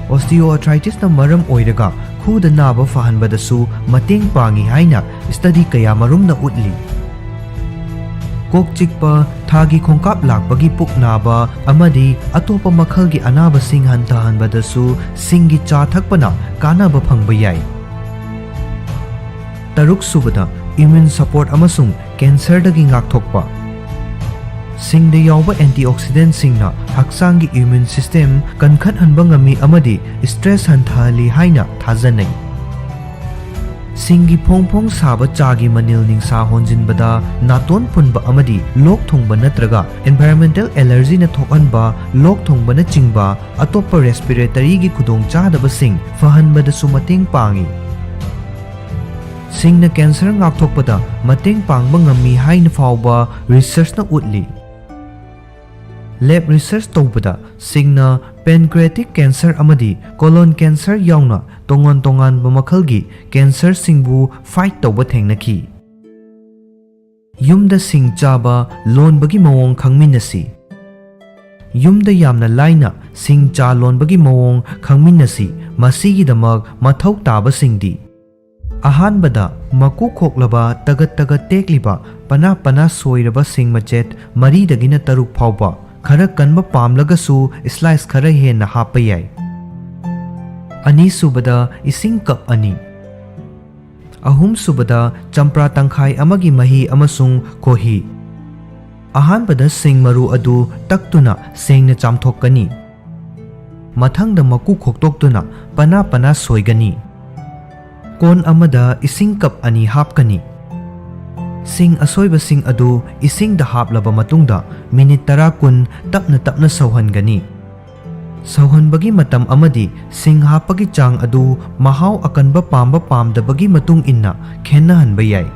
ꯑꯣꯁꯇꯤꯑꯣꯑꯥꯔꯊ꯭ꯔꯥꯏꯇꯤꯁꯅ ꯃꯔꯝ ꯑꯣꯏꯔꯒ ꯈꯨꯗ ꯅꯥꯕ ꯐꯍꯟꯕꯗꯁꯨ ꯃꯇꯦꯡ ꯄꯥꯡꯏ ꯍꯥꯏꯅ ꯁ꯭ꯇꯗꯤ ꯀꯌꯥꯃꯔꯨꯝꯅ ꯎꯠꯂꯤ꯫ ꯀꯣꯛ ꯆꯤꯛꯄ, ꯊꯥꯒꯤ ꯈꯣꯡꯀꯥꯞ ꯂꯥꯛꯄꯒꯤ ꯄꯨꯛ ꯅꯥꯕ ꯑꯃꯗꯤ ꯑꯇꯣꯞꯄ ꯃꯈꯜꯒꯤ ꯑꯅꯥꯕꯁꯤꯡ ꯍꯟꯊꯍꯟꯕꯗꯁꯨ ꯁꯤꯡꯒꯤ ꯆꯥ ꯊꯛꯄꯅ ꯀꯥꯟꯅꯕ ꯐꯪꯕ ꯌꯥꯏ꯫ ꯇꯔꯨꯛꯁꯨꯕꯗ, ꯏꯝꯃ꯭ꯌꯨꯟ ꯁꯄꯣꯔꯠ ꯑꯃꯁꯨꯡ ꯀꯦꯟꯁꯔꯗꯒꯤ ꯉꯥꯛꯊꯣꯛꯄ꯫ ꯁꯤꯡꯗ ꯌꯥꯎꯕ ꯑꯦꯟꯇꯤꯑꯣꯛꯁꯤꯗꯦꯟꯠꯁꯤꯡꯅ ꯍꯛꯆꯥꯡꯒꯤ ꯏꯝꯃ꯭ꯌꯨꯟ ꯁꯤꯁꯇꯦꯝ ꯀꯟꯈꯠꯍꯟꯕ ꯉꯝꯃꯤ ꯑꯃꯗꯤ ꯁ꯭ꯇ꯭ꯔꯦꯁ ꯍꯟꯊꯍꯜꯂꯤ ꯍꯥꯏꯅ ꯊꯥꯖꯅꯩ꯫ ꯁꯤꯡꯒꯤ ꯐꯣꯡ ꯐꯣꯡ ꯁꯥꯕ ꯆꯥꯒꯤ ꯃꯅꯤꯜ ꯅꯤꯡꯁꯥ ꯍꯣꯟꯖꯤꯟꯕꯗ ꯅꯥꯇꯣꯟ ꯐꯨꯟꯕ ꯑꯃꯗꯤ ꯂꯣꯛ ꯊꯨꯡꯕ ꯅꯠꯇ꯭ꯔꯒ environmental allergyꯅ ꯊꯣꯛꯍꯟꯕ ꯂꯣꯛ ꯊꯨꯡꯕꯅꯆꯤꯡꯕ ꯑꯇꯣꯞꯄ respiratoryꯒꯤ ꯈꯨꯗꯣꯡꯆꯥꯗꯕꯁꯤꯡ ꯐꯍꯟꯕꯗꯁꯨ ꯃꯇꯦꯡ ꯄꯥꯡꯏ꯫ ꯁꯤꯡꯅ cancer ꯉꯥꯛꯊꯣꯛꯄꯗ ꯃꯇꯦꯡ ꯄꯥꯡꯕ ꯉꯝꯃꯤ ꯍꯥꯏꯅ ꯐꯥꯎꯕ researchꯅ ꯎꯠꯂꯤ꯫ Lab research ꯇꯧꯕꯗ ꯁꯤꯡꯅ pancreatic cancer ꯑꯃꯗꯤ colon cancer ꯌꯥꯎꯅ ꯇꯣꯉꯥꯟ ꯇꯣꯉꯥꯟꯕ ꯃꯈꯜꯒꯤ cancerꯁꯤꯡꯕꯨ fight ꯇꯧꯕ ꯊꯦꯡꯅꯈꯤ꯫ ꯌꯨꯝꯗ ꯁꯤꯡ ꯆꯥꯕ ꯂꯣꯟꯕꯒꯤ ꯃꯑꯣꯡ ꯈꯪꯃꯤꯟꯅꯁꯤ꯫ ꯌꯨꯝꯗ ꯌꯥꯝꯅ ꯂꯥꯏꯅ ꯁꯤꯡ ꯆꯥ ꯂꯣꯟꯕꯒꯤ ꯃꯑꯣꯡ ꯈꯪꯃꯤꯟꯅꯁꯤ꯫ ꯃꯁꯤꯒꯤꯗꯃꯛ ꯃꯊꯧ ꯇꯥꯕꯁꯤꯡꯗꯤ: ꯑꯍꯥꯟꯕꯗ, ꯃꯀꯨ ꯈꯣꯛꯂꯕ, ꯇꯒꯠ ꯇꯒꯠ ꯇꯦꯛꯂꯤꯕ, ꯄꯅꯥ ꯄꯅꯥ ꯁꯣꯏꯔꯕ ꯁꯤꯡ ꯃꯆꯦꯠ ꯃꯔꯤꯗꯒꯤꯅ ꯇꯔꯨꯛ ꯐꯥꯎꯕ, ꯈꯔ ꯀꯟꯕ ꯄꯥꯝꯂꯒꯁꯨ slice ꯈꯔ ꯍꯦꯟꯅ ꯍꯥꯞꯄ ꯌꯥꯏ꯫ ꯑꯅꯤꯁꯨꯕꯗ, ꯏꯁꯤꯡ cup ꯑꯅꯤ꯫ ꯑꯍꯨꯝꯁꯨꯕꯗ, ꯆꯝꯄ꯭ꯔꯥ ꯇꯪꯈꯥꯏ ꯑꯃꯒꯤ ꯃꯍꯤ ꯑꯃꯁꯨꯡ ꯈꯣꯍꯤ꯫ ꯑꯍꯥꯟꯕꯗ ꯁꯤꯡ ꯃꯔꯨ ꯑꯗꯨ ꯇꯛꯇꯨꯅ ꯁꯦꯡꯅ ꯆꯥꯝꯊꯣꯛꯀꯅꯤ꯫ ꯃꯊꯪꯗ ꯃꯀꯨ ꯈꯣꯛꯇꯣꯛꯇꯨꯅ ꯄꯅꯥ ꯄꯅꯥ ꯁꯣꯏꯒꯅꯤ꯫ ꯀꯣꯟ ꯑꯃꯗ ꯏꯁꯤꯡ cup ꯑꯅꯤ ꯍꯥꯞꯀꯅꯤ꯫ ꯁꯤꯡ ꯑꯁꯣꯏꯕꯁꯤꯡ ꯑꯗꯨ ꯏꯁꯤꯡꯗ ꯍꯥꯞꯂꯕ ꯃꯇꯨꯡꯗ minute ꯇꯔꯥ ꯀꯨꯟ ꯇꯞꯅ ꯇꯞꯅ ꯁꯧꯍꯟꯒꯅꯤ꯫ ꯁꯧꯍꯟꯕꯒꯤ ꯃꯇꯝ ꯑꯃꯗꯤ ꯁꯤꯡ ꯍꯥꯞꯄꯒꯤ ꯆꯥꯡ ꯑꯗꯨ ꯃꯍꯥꯎ ꯑꯀꯟꯕ ꯄꯥꯝꯕ ꯄꯥꯝꯗꯕꯒꯤ ꯃꯇꯨꯡ ꯏꯟꯅ ꯈꯦꯠꯅꯍꯟꯕ ꯌꯥꯏ꯫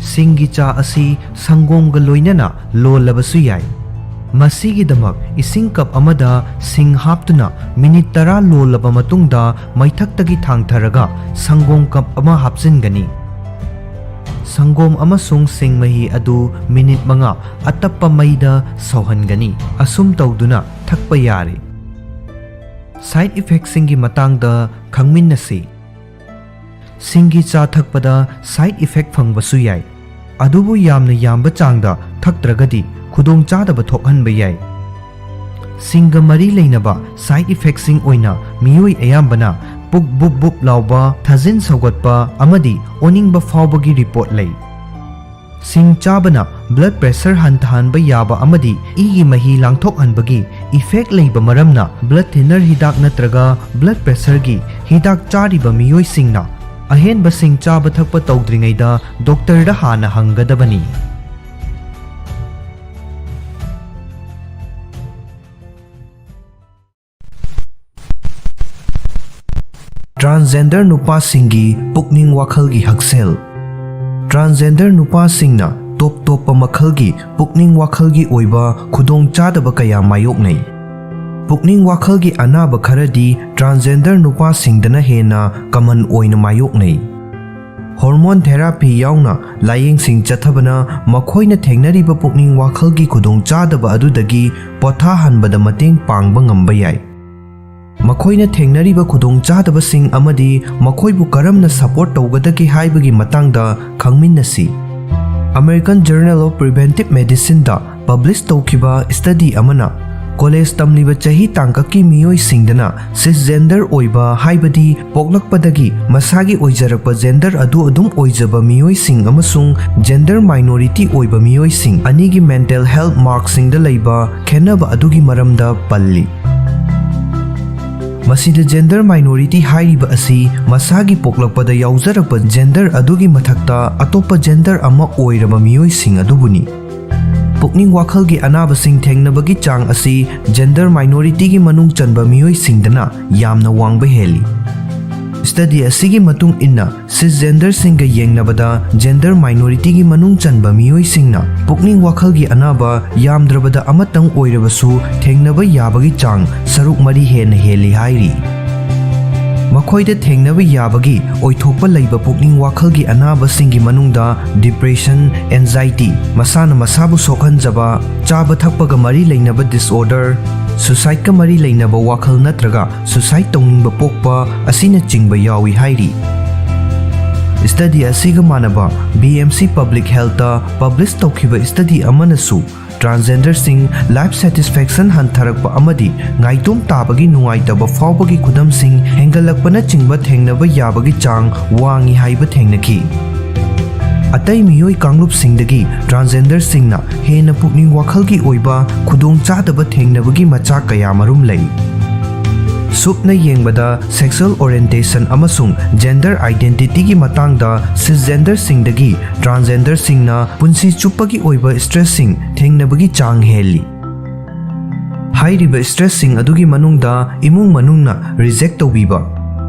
ꯁꯤꯡꯒꯤ ꯆꯥ ꯑꯁꯤ ꯁꯪꯒꯣꯝꯒ ꯂꯣꯏꯅꯅ ꯂꯣꯜꯂꯕꯁꯨ ꯌꯥꯏ꯫ ꯃꯁꯤꯒꯤꯗꯃꯛ ꯏꯁꯤꯡ cup ꯑꯃꯗ ꯁꯤꯡ ꯍꯥꯞꯇꯨꯅ minute ꯇꯔꯥ ꯂꯣꯜꯂꯕ ꯃꯇꯨꯡꯗ ꯃꯩꯊꯛꯇꯒꯤ ꯊꯥꯡꯊꯔꯒ ꯁꯪꯒꯣꯝ cup ꯑꯃ ꯍꯥꯞꯆꯤꯟꯒꯅꯤ꯫ ꯁꯪꯒꯣꯝ ꯑꯃꯁꯨꯡ ꯁꯤꯡ ꯃꯍꯤ ꯑꯗꯨ minute ꯃꯉꯥ ꯑꯇꯞꯄ ꯃꯩꯗ ꯁꯧꯍꯟꯒꯅꯤ꯫ ꯑꯁꯨꯝ ꯇꯧꯗꯨꯅ ꯊꯛꯄ ꯌꯥꯔꯦ꯫ Side effectꯁꯤꯡꯒꯤ ꯃꯇꯥꯡꯗ ꯈꯪꯃꯤꯟꯅꯁꯤ꯫ ꯁꯤꯡꯒꯤ ꯆꯥ ꯊꯛꯄꯗ side effect ꯐꯪꯕꯁꯨ ꯌꯥꯏ, ꯑꯗꯨꯕꯨ ꯌꯥꯝꯅ ꯌꯥꯝꯕ ꯆꯥꯡꯗ ꯊꯛꯇ꯭ꯔꯒꯗꯤ ꯈꯨꯗꯣꯡꯆꯥꯗꯕ ꯊꯣꯛꯍꯟꯕ ꯌꯥꯏ꯫ ꯁꯤꯡꯒ ꯃꯔꯤ ꯂꯩꯅꯕ side effectꯁꯤꯡ ꯑꯣꯏꯅ ꯃꯤꯑꯣꯏ ꯑꯌꯥꯝꯕꯅ ꯄꯨꯛ ꯕꯨꯞ ꯕꯨꯞ ꯂꯥꯎꯕ, ꯊꯥꯖꯤꯟ ꯁꯧꯒꯠꯄ ꯑꯃꯗꯤ ꯑꯣꯅꯤꯡꯕ ꯐꯥꯎꯕꯒꯤ report ꯂꯩ꯫ ꯁꯤꯡ ꯆꯥꯕꯅ blood pressure ꯍꯟꯊꯍꯟꯕ ꯌꯥꯕ ꯑꯃꯗꯤ ꯏꯒꯤ ꯃꯍꯤ ꯂꯥꯡꯊꯣꯛꯍꯟꯕꯒꯤ effect ꯂꯩꯕ ꯃꯔꯝꯅ blood thinner ꯍꯤꯗꯥꯛ ꯅꯠꯇ꯭ꯔꯒ blood pressureꯒꯤ ꯍꯤꯗꯥꯛ ꯆꯥꯔꯤꯕ ꯃꯤꯑꯣꯏꯁꯤꯡꯅ ꯑꯍꯦꯟꯕꯁꯤꯡ ꯆꯥꯕ ꯊꯛꯄ ꯇꯧꯗ꯭ꯔꯤꯉꯩꯗ ꯗꯣꯛꯇꯔꯗ ꯍꯥꯟꯅ ꯍꯪꯒꯗꯕꯅꯤ꯫ ꯇ꯭ꯔꯥꯟꯁꯖꯦꯟꯗꯔ ꯅꯨꯄꯥꯁꯤꯡꯒꯤ ꯄꯨꯛꯅꯤꯡ ꯋꯥꯈꯜꯒꯤ ꯍꯛꯁꯦꯜ꯫ ꯇ꯭ꯔꯥꯟꯁꯖꯦꯟꯗꯔ ꯅꯨꯄꯥꯁꯤꯡꯅ ꯇꯣꯞ ꯇꯣꯞꯄ ꯃꯈꯜꯒꯤ ꯄꯨꯛꯅꯤꯡ ꯋꯥꯈꯜꯒꯤ ꯑꯣꯏꯕ ꯈꯨꯗꯣꯡꯆꯥꯗꯕ ꯀꯌꯥ ꯃꯥꯌꯣꯛꯅꯩ꯫ ꯄꯨꯛꯅꯤꯡ ꯋꯥꯈꯜꯒꯤ ꯑꯅꯥꯕ ꯈꯔꯗꯤ ꯇ꯭ꯔꯥꯟꯁꯖꯦꯟꯗꯔ ꯅꯨꯄꯥꯁꯤꯡꯗꯅ ꯍꯦꯟꯅ ꯀꯃꯟ ꯑꯣꯏꯅ ꯃꯥꯌꯣꯛꯅꯩ꯫ ꯍꯣꯔꯃꯣꯟ ꯊꯦꯔꯥꯄꯤ ꯌꯥꯎꯅ ꯂꯥꯌꯦꯡꯁꯤꯡ ꯆꯠꯊꯕꯅ ꯃꯈꯣꯏꯅ ꯊꯦꯡꯅꯔꯤꯕ ꯄꯨꯛꯅꯤꯡ ꯋꯥꯈꯜꯒꯤ ꯈꯨꯗꯣꯡꯆꯥꯗꯕ ꯑꯗꯨꯗꯒꯤ ꯄꯣꯊꯥꯍꯟꯕꯗ ꯃꯇꯦꯡ ꯄꯥꯡꯕ ꯉꯝꯕ ꯌꯥꯏ꯫ ꯃꯈꯣꯏꯅ ꯊꯦꯡꯅꯔꯤꯕ ꯈꯨꯗꯣꯡꯆꯥꯗꯕꯁꯤꯡ ꯑꯃꯗꯤ ꯃꯈꯣꯏꯕꯨ ꯀꯔꯝꯅ ꯁꯄꯣꯔꯠ ꯇꯧꯒꯗꯒꯦ ꯍꯥꯏꯕꯒꯤ ꯃꯇꯥꯡꯗ ꯈꯪꯃꯤꯟꯅꯁꯤ꯫ American Journal of Preventive Medicineꯗ ꯄꯕ꯭ꯂꯤꯁ ꯇꯧꯈꯤꯕ ꯁ꯭ꯇꯗꯤ ꯑꯃꯅ ꯀꯣꯂꯦꯖ ꯇꯝꯂꯤꯕ ꯆꯍꯤ ꯇꯥꯡꯀꯛꯀꯤ ꯃꯤꯑꯣꯏꯁꯤꯡꯗꯅ ꯁꯤꯁꯖꯦꯟꯗꯔ ꯑꯣꯏꯕ, ꯍꯥꯏꯕꯗꯤ ꯄꯣꯛꯂꯛꯄꯗꯒꯤ ꯃꯁꯥꯒꯤ ꯑꯣꯏꯖꯔꯛꯄ ꯖꯦꯟꯗꯔ ꯑꯗꯨ ꯑꯗꯨꯝ ꯑꯣꯏꯖꯕ ꯃꯤꯑꯣꯏꯁꯤꯡ ꯑꯃꯁꯨꯡ ꯖꯦꯟꯗꯔ ꯃꯥꯏꯅꯣꯔꯤꯇꯤ ꯑꯣꯏꯕ ꯃꯤꯑꯣꯏꯁꯤꯡ ꯑꯅꯤꯒꯤ ꯃꯦꯟꯇꯦꯜ ꯍꯦꯜꯊ ꯃꯥꯔꯛꯁꯤꯡꯗ ꯂꯩꯕ ꯈꯦꯠꯅꯕ ꯑꯗꯨꯒꯤ ꯃꯔꯝꯗ ꯄꯜꯂꯤ꯫ ꯃꯁꯤꯗ ꯖꯦꯟꯗꯔ ꯃꯥꯏꯅꯣꯔꯤꯇꯤ ꯍꯥꯏꯔꯤꯕ ꯑꯁꯤ ꯃꯁꯥꯒꯤ ꯄꯣꯛꯂꯛꯄꯗ ꯌꯥꯎꯖꯔꯛꯄ ꯖꯦꯟꯗꯔ ꯑꯗꯨꯒꯤ ꯃꯊꯛꯇ ꯑꯇꯣꯞꯄ ꯖꯦꯟꯗꯔ ꯑꯃ ꯑꯣꯏꯔꯕ ꯃꯤꯑꯣꯏꯁꯤꯡ ꯑꯗꯨꯕꯨꯅꯤ꯫ ꯄꯨꯛꯅꯤꯡ ꯋꯥꯈꯜꯒꯤ ꯑꯅꯥꯕꯁꯤꯡ ꯊꯦꯡꯅꯕꯒꯤ ꯆꯥꯡ ꯑꯁꯤ ꯖꯦꯟꯗꯔ ꯃꯥꯏꯅꯣꯔꯤꯇꯤꯒꯤ ꯃꯅꯨꯡ ꯆꯟꯕ ꯃꯤꯑꯣꯏꯁꯤꯡꯗꯅ ꯌꯥꯝꯅ ꯋꯥꯡꯕ ꯍꯦꯜꯂꯤ꯫ ꯁ꯭ꯇꯗꯤ ꯑꯁꯤꯒꯤ ꯃꯇꯨꯡ ꯏꯟꯅ, ꯁꯤꯁꯖꯦꯟꯗꯔꯁꯤꯡꯒ ꯌꯦꯡꯅꯕꯗ ꯖꯦꯟꯗꯔ ꯃꯥꯏꯅꯣꯔꯤꯇꯤꯒꯤ ꯃꯅꯨꯡ ꯆꯟꯕ ꯃꯤꯑꯣꯏꯁꯤꯡꯅ ꯄꯨꯛꯅꯤꯡ ꯋꯥꯈꯜꯒꯤ ꯑꯅꯥꯕ ꯌꯥꯝꯗ꯭ꯔꯕꯗ ꯑꯃꯇꯪ ꯑꯣꯏꯔꯕꯁꯨ ꯊꯦꯡꯅꯕ ꯌꯥꯕꯒꯤ ꯆꯥꯡ ꯁꯔꯨꯛ ꯃꯔꯤ ꯍꯦꯟꯅ ꯍꯦꯜꯂꯤ ꯍꯥꯏꯔꯤ꯫ ꯃꯈꯣꯏꯗ ꯊꯦꯡꯅꯕ ꯌꯥꯕꯒꯤ ꯑꯣꯏꯊꯣꯛꯄ ꯂꯩꯕ ꯄꯨꯛꯅꯤꯡ ꯋꯥꯈꯜꯒꯤ ꯑꯅꯥꯕꯁꯤꯡꯒꯤ ꯃꯅꯨꯡꯗ ꯗꯤꯄ꯭ꯔꯦꯁꯟ, ꯑꯦꯟꯖꯥꯏꯇꯤ, ꯃꯁꯥꯅ ꯃꯁꯥꯕꯨ ꯁꯣꯛꯍꯟꯖꯕ, ꯆꯥꯕ ꯊꯛꯄꯒ ꯃꯔꯤ ꯂꯩꯅꯕ ꯗꯤꯁꯑꯣꯔꯗꯔ, ꯁꯨꯁꯥꯏꯗꯀ ꯃꯔꯤ ꯂꯩꯅꯕ ꯋꯥꯈꯜ ꯅꯠꯇ꯭ꯔꯒ ꯁꯨꯁꯥꯏꯗ ꯇꯧꯅꯤꯡꯕ ꯄꯣꯛꯄ ꯑꯁꯤꯅꯆꯤꯡꯕ ꯌꯥꯎꯏ ꯍꯥꯏꯔꯤ꯫ ꯁ꯭ꯇꯗꯤ ꯑꯁꯤꯒ ꯃꯥꯟꯅꯕ ꯕꯤ ꯑꯦꯝ ꯁꯤ ꯄꯕ꯭ꯂꯤꯛ ꯍꯦꯜꯊꯇ ꯄꯕ꯭ꯂꯤꯁ ꯇꯧꯈꯤꯕ ꯁ꯭ꯇꯗꯤ ꯑꯃꯅꯁꯨ ꯇ꯭ꯔꯥꯟꯁꯖꯦꯟꯗꯔꯁꯤꯡ ꯂꯥꯏꯐ ꯁꯦꯇꯤꯁꯐꯦꯛꯁꯟ ꯍꯟꯊꯔꯛꯄ ꯑꯃꯗꯤ ꯉꯥꯏꯇꯣꯝ ꯇꯥꯕꯒꯤ ꯅꯨꯡꯉꯥꯏꯇꯕ ꯐꯥꯎꯕꯒꯤ ꯈꯨꯗꯝꯁꯤꯡ ꯍꯦꯟꯒꯠꯂꯛꯄꯅꯆꯤꯡꯕ ꯊꯦꯡꯅꯕ ꯌꯥꯕꯒꯤ ꯆꯥꯡ ꯋꯥꯡꯏ ꯍꯥꯏꯕ ꯊꯦꯡꯅꯈꯤ꯫ ꯑꯇꯩ ꯃꯤꯑꯣꯏ ꯀꯥꯡꯂꯨꯞꯁꯤꯡꯗꯒꯤ ꯇ꯭ꯔꯥꯟꯁꯖꯦꯟꯗꯔꯁꯤꯡꯅ ꯍꯦꯟꯅ ꯄꯨꯛꯅꯤꯡ ꯋꯥꯈꯜꯒꯤ ꯑꯣꯏꯕ ꯈꯨꯗꯣꯡꯆꯥꯗꯕ ꯊꯦꯡꯅꯕꯒꯤ ꯃꯆꯥꯛ ꯀꯌꯥꯃꯔꯨꯝ ꯂꯩ꯫ ꯁꯨꯞꯅ ꯌꯦꯡꯕꯗ, sexual orientation ꯑꯃꯁꯨꯡ gender identityꯒꯤ ꯃꯇꯥꯡꯗ cisgenderꯁꯤꯡꯗꯒꯤ transgenderꯁꯤꯡꯅ ꯄꯨꯟꯁꯤ ꯆꯨꯞꯄꯒꯤ ꯑꯣꯏꯕ stressꯁꯤꯡ ꯊꯦꯡꯅꯕꯒꯤ ꯆꯥꯡ ꯍꯦꯜꯂꯤ꯫ ꯍꯥꯏꯔꯤꯕ stressꯁꯤꯡ ꯑꯗꯨꯒꯤ ꯃꯅꯨꯡꯗ ꯏꯃꯨꯡ ꯃꯅꯨꯡꯅ reject ꯇꯧꯕꯤꯕ,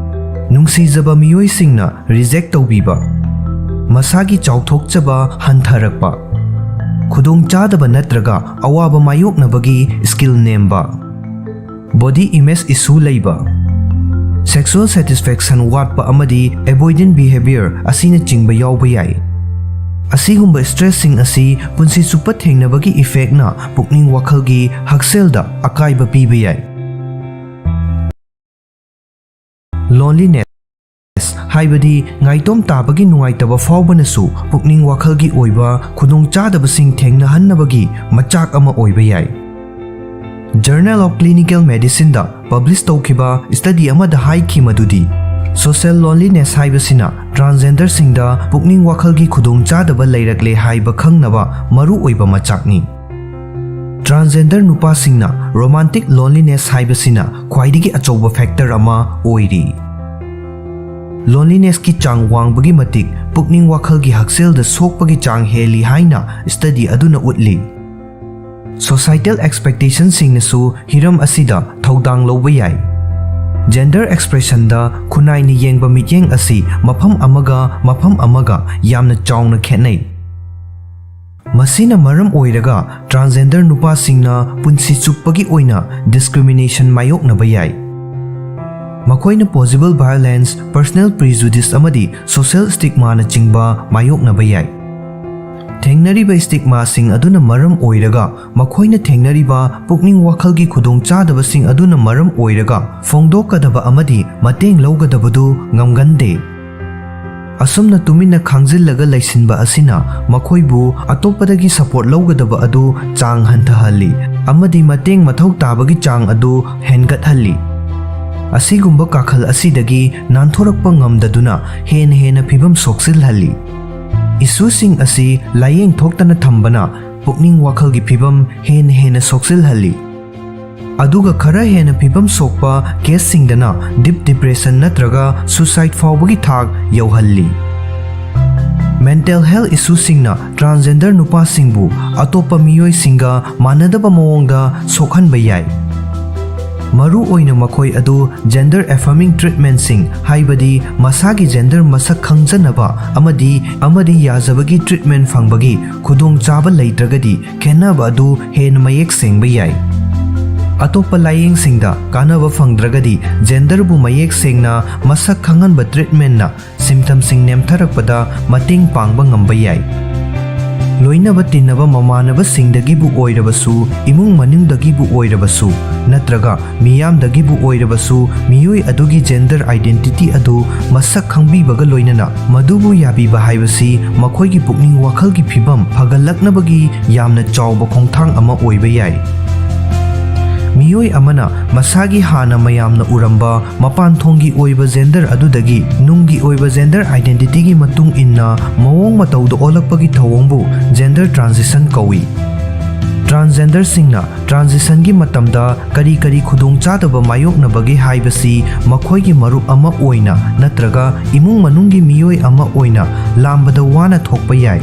ꯅꯨꯡꯁꯤꯖꯕ ꯃꯤꯑꯣꯏꯁꯤꯡꯅ reject ꯇꯧꯕꯤꯕ, ꯃꯁꯥꯒꯤ ꯆꯥꯎꯊꯣꯛꯆꯕ ꯍꯟꯊꯔꯛꯄ, ꯈꯨꯗꯣꯡꯆꯥꯗꯕ ꯅꯠꯇ꯭ꯔꯒ ꯑꯋꯥꯕ ꯃꯥꯌꯣꯛꯅꯕꯒꯤ skill ꯅꯦꯝꯕ, body image issue ꯂꯩꯕ, sexual satisfaction ꯋꯥꯠꯄ ꯑꯃꯗꯤ avoidant behavior ꯑꯁꯤꯅꯆꯤꯡꯕ ꯌꯥꯎꯕ ꯌꯥꯏ꯫ ꯑꯁꯤꯒꯨꯝꯕ stressꯁꯤꯡ ꯑꯁꯤ ꯄꯨꯟꯁꯤ ꯆꯨꯞꯄ ꯊꯦꯡꯅꯕꯒꯤ effectꯅ ꯄꯨꯛꯅꯤꯡ ꯋꯥꯈꯜꯒꯤ ꯍꯛꯁꯦꯜꯗ ꯑꯀꯥꯏꯕ ꯄꯤꯕ ꯌꯥꯏ꯫ Loneliness ꯍꯥꯏꯕꯗꯤ ꯉꯥꯏꯇꯣꯝ ꯇꯥꯕꯒꯤ ꯅꯨꯡꯉꯥꯏꯇꯕ ꯐꯥꯎꯕꯅꯁꯨ ꯄꯨꯛꯅꯤꯡ ꯋꯥꯈꯜꯒꯤ ꯑꯣꯏꯕ ꯈꯨꯗꯣꯡꯆꯥꯗꯕꯁꯤꯡ ꯊꯦꯡꯅꯍꯟꯅꯕꯒꯤ ꯃꯆꯥꯛ ꯑꯃ ꯑꯣꯏꯕ ꯌꯥꯏ꯫ Journal of Clinical Medicineꯗ publish ꯇꯧꯈꯤꯕ study ꯑꯃꯗ ꯍꯥꯏꯈꯤ ꯃꯗꯨꯗꯤ, social loneliness ꯍꯥꯏꯕꯁꯤꯅ transgenderꯁꯤꯡꯗ ꯄꯨꯛꯅꯤꯡ ꯋꯥꯈꯜꯒꯤ ꯈꯨꯗꯣꯡꯆꯥꯗꯕ ꯂꯩꯔꯛꯂꯦ ꯍꯥꯏꯕ ꯈꯪꯅꯕ ꯃꯔꯨꯑꯣꯏꯕ ꯃꯆꯥꯛꯅꯤ꯫ Transgender ꯅꯨꯄꯥꯁꯤꯡꯅ romantic loneliness ꯍꯥꯏꯕꯁꯤꯅ ꯈ꯭ꯋꯥꯏꯗꯒꯤ ꯑꯆꯧꯕ factor ꯑꯃ ꯑꯣꯏꯔꯤ꯫ Lonelinessꯀꯤ ꯆꯥꯡ ꯋꯥꯡꯕꯒꯤ ꯃꯇꯤꯛ ꯄꯨꯛꯅꯤꯡ ꯋꯥꯈꯜꯒꯤ ꯍꯛꯁꯦꯜꯗ ꯁꯣꯛꯄꯒꯤ ꯆꯥꯡ ꯍꯦꯜꯂꯤ ꯍꯥꯏꯅ study ꯑꯗꯨꯅ ꯎꯠꯂꯤ꯫ Societal expectationꯁꯤꯡꯅꯁꯨ ꯍꯤꯔꯝ ꯑꯁꯤꯗ ꯊꯧꯗꯥꯡ ꯂꯧꯕ ꯌꯥꯏ꯫ Gender expressionꯗ ꯈꯨꯟꯅꯥꯏꯅ ꯌꯦꯡꯕ ꯃꯤꯠꯌꯦꯡ ꯑꯁꯤ ꯃꯐꯝ ꯑꯃꯒ ꯃꯐꯝ ꯑꯃꯒ ꯌꯥꯝꯅ ꯆꯥꯎꯅ ꯈꯦꯠꯅꯩ꯫ ꯃꯁꯤꯅ ꯃꯔꯝ ꯑꯣꯏꯔꯒ transgender ꯅꯨꯄꯥꯁꯤꯡꯅ ꯄꯨꯟꯁꯤ ꯆꯨꯞꯄꯒꯤ ꯑꯣꯏꯅ discrimination ꯃꯥꯌꯣꯛꯅꯕ ꯌꯥꯏ꯫ ꯃꯈꯣꯏꯅ possible violence, personal prejudice ꯑꯃꯗꯤ social stigmaꯅꯆꯤꯡꯕ ꯃꯥꯌꯣꯛꯅꯕ ꯌꯥꯏ꯫ ꯊꯦꯡꯅꯔꯤꯕ stigmaꯁꯤꯡ ꯑꯗꯨꯅ ꯃꯔꯝ ꯑꯣꯏꯔꯒ ꯃꯈꯣꯏꯅ ꯊꯦꯡꯅꯔꯤꯕ ꯄꯨꯛꯅꯤꯡ ꯋꯥꯈꯜꯒꯤ ꯈꯨꯗꯣꯡꯆꯥꯗꯕꯁꯤꯡ ꯑꯗꯨꯅ ꯃꯔꯝ ꯑꯣꯏꯔꯒ ꯐꯣꯡꯗꯣꯛꯀꯗꯕ ꯑꯃꯗꯤ ꯃꯇꯦꯡ ꯂꯧꯒꯗꯕꯗꯨ ꯉꯝꯒꯟꯗꯦ꯫ ꯑꯁꯨꯝꯅ ꯇꯨꯃꯤꯟꯅ ꯈꯥꯡꯖꯤꯜꯂꯒ ꯂꯩꯁꯤꯟꯕ ꯑꯁꯤꯅ ꯃꯈꯣꯏꯕꯨ ꯑꯇꯣꯞꯄꯗꯒꯤ support ꯂꯧꯒꯗꯕ ꯑꯗꯨ ꯆꯥꯡ ꯍꯟꯊꯍꯜꯂꯤ ꯑꯃꯗꯤ ꯃꯇꯦꯡ ꯃꯊꯧ ꯇꯥꯕꯒꯤ ꯆꯥꯡ ꯑꯗꯨ ꯍꯦꯟꯒꯠꯍꯜꯂꯤ꯫ ꯑꯁꯤꯒꯨꯝꯕ ꯀꯥꯈꯜ ꯑꯁꯤꯗꯒꯤ ꯅꯥꯟꯊꯣꯔꯛꯄ ꯉꯝꯗꯗꯨꯅ ꯍꯦꯟꯅ ꯍꯦꯟꯅ ꯐꯤꯚꯝ ꯁꯣꯛꯆꯤꯜꯍꯜꯂꯤ꯫ Issueꯁꯤꯡ ꯑꯁꯤ ꯂꯥꯌꯦꯡ ꯊꯣꯛꯇꯅ ꯊꯝꯕꯅ ꯄꯨꯛꯅꯤꯡ ꯋꯥꯈꯜꯒꯤ ꯐꯤꯚꯝ ꯍꯦꯟꯅ ꯍꯦꯟꯅ ꯁꯣꯛꯆꯤꯜꯍꯜꯂꯤ꯫ ꯑꯗꯨꯒ ꯈꯔ ꯍꯦꯟꯅ ꯐꯤꯕꯝ ꯁꯣꯛꯄ ꯀꯦꯁꯁꯤꯡꯗꯅ ꯗꯤꯞ ꯗꯤꯄ꯭ꯔꯦꯁꯟ ꯅꯠꯇ꯭ꯔꯒ ꯁꯨꯁꯥꯏꯗ ꯐꯥꯎꯕꯒꯤ ꯊꯥꯛ ꯌꯧꯍꯜꯂꯤ꯫ ꯃꯦꯟꯇꯦꯜ ꯍꯦꯜꯊ ꯏꯁꯨꯁꯤꯡꯅ ꯇ꯭ꯔꯥꯟꯁꯖꯦꯟꯗꯔ ꯅꯨꯄꯥꯁꯤꯡꯕꯨ ꯑꯇꯣꯞꯄ ꯃꯤꯑꯣꯏꯁꯤꯡꯒ ꯃꯥꯟꯅꯗꯕ ꯃꯑꯣꯡꯗ ꯁꯣꯛꯍꯟꯕ ꯌꯥꯏ꯫ ꯃꯔꯨ ꯑꯣꯏꯅ ꯃꯈꯣꯏ ꯑꯗꯨ ꯖꯦꯟꯗꯔ ꯑꯦꯐꯔꯃꯤꯡ ꯇ꯭ꯔꯤꯠꯃꯦꯟꯠꯁꯤꯡ, ꯍꯥꯏꯕꯗꯤ ꯃꯁꯥꯒꯤ ꯖꯦꯟꯗꯔ ꯃꯁꯛ ꯈꯪꯖꯅꯕ ꯑꯃꯗꯤ, ꯑꯃꯗꯤ ꯌꯥꯖꯕꯒꯤ ꯇ꯭ꯔꯤꯠꯃꯦꯟꯠ ꯐꯪꯕꯒꯤ ꯈꯨꯗꯣꯡꯆꯥꯕ ꯂꯩꯇ꯭ꯔꯒꯗꯤ, ꯈꯦꯠꯅꯕ ꯑꯗꯨ ꯍꯦꯟꯅ ꯃꯌꯦꯛ ꯁꯦꯡꯕ ꯌꯥꯏ꯫ ꯑꯇꯣꯞꯄ ꯂꯥꯌꯦꯡꯁꯤꯡꯗ ꯀꯥꯟꯅꯕ ꯐꯪꯗ꯭ꯔꯒꯗꯤ, ꯖꯦꯟꯗꯔꯕꯨ ꯃꯌꯦꯛ ꯁꯦꯡꯅ ꯃꯁꯛ ꯈꯪꯍꯟꯕ ꯇ꯭ꯔꯤꯠꯃꯦꯟꯠꯅ ꯁꯤꯝꯇꯝꯁꯤꯡ ꯅꯦꯝꯊꯔꯛꯄꯗ ꯃꯇꯦꯡ ꯄꯥꯡꯕ ꯉꯝꯕ ꯌꯥꯏ꯫ ꯂꯣꯏꯅꯕ ꯇꯤꯟꯅꯕ ꯃꯃꯥꯟꯅꯕꯁꯤꯡꯗꯒꯤꯕꯨ ꯑꯣꯏꯔꯕꯁꯨ, ꯏꯃꯨꯡ ꯃꯅꯨꯡꯗꯒꯤꯕꯨ ꯑꯣꯏꯔꯕꯁꯨ, ꯅꯠꯇ꯭ꯔꯒ ꯃꯤꯌꯥꯝꯗꯒꯤꯕꯨ ꯑꯣꯏꯔꯕꯁꯨ, ꯃꯤꯑꯣꯏ ꯑꯗꯨꯒꯤ ꯖꯦꯟꯗꯔ ꯑꯥꯏꯗꯦꯟꯇꯤꯇꯤ ꯑꯗꯨ ꯃꯁꯛ ꯈꯪꯕꯤꯕꯒ ꯂꯣꯏꯅꯅ ꯃꯗꯨꯕꯨ ꯌꯥꯕꯤꯕ ꯍꯥꯏꯕꯁꯤ ꯃꯈꯣꯏꯒꯤ ꯄꯨꯛꯅꯤꯡ ꯋꯥꯈꯜꯒꯤ ꯐꯤꯕꯝ ꯐꯒꯠꯂꯛꯅꯕꯒꯤ ꯌꯥꯝꯅ ꯆꯥꯎꯕ ꯈꯣꯡꯊꯥꯡ ꯑꯃ ꯑꯣꯏꯕ ꯌꯥꯏ꯫ ꯃꯤꯑꯣꯏ ꯑꯃꯅ ꯃꯁꯥꯒꯤ ꯍꯥꯟꯅ ꯃꯌꯥꯝꯅ ꯎꯔꯝꯕ ꯃꯄꯥꯟ ꯊꯣꯡꯒꯤ ꯑꯣꯏꯕ ꯖꯦꯟꯗꯔ ꯑꯗꯨꯗꯒꯤ ꯅꯨꯡꯒꯤ ꯑꯣꯏꯕ ꯖꯦꯟꯗꯔ ꯑꯥꯏꯗꯦꯟꯇꯤꯇꯤꯒꯤ ꯃꯇꯨꯡ ꯏꯟꯅ ꯃꯑꯣꯡ ꯃꯇꯧꯗ ꯑꯣꯜꯂꯛꯄꯒꯤ ꯊꯧꯑꯣꯡꯕꯨ ꯖꯦꯟꯗꯔ ꯇ꯭ꯔꯥꯟꯖꯤꯁꯟ ꯀꯧꯏ꯫ ꯇ꯭ꯔꯥꯟꯁꯖꯦꯟꯗꯔꯁꯤꯡꯅ ꯇ꯭ꯔꯥꯟꯖꯤꯁꯟꯒꯤ ꯃꯇꯝꯗ ꯀꯔꯤ ꯀꯔꯤ ꯈꯨꯗꯣꯡꯆꯥꯗꯕ ꯃꯥꯌꯣꯛꯅꯕꯒꯦ ꯍꯥꯏꯕꯁꯤ ꯃꯈꯣꯏꯒꯤ ꯃꯔꯨꯞ ꯑꯃ ꯑꯣꯏꯅ ꯅꯠꯇ꯭ꯔꯒ ꯏꯃꯨꯡ ꯃꯅꯨꯡꯒꯤ ꯃꯤꯑꯣꯏ ꯑꯃ ꯑꯣꯏꯅ ꯂꯥꯝꯕꯗ ꯋꯥꯅ ꯊꯣꯛꯄ ꯌꯥꯏ꯫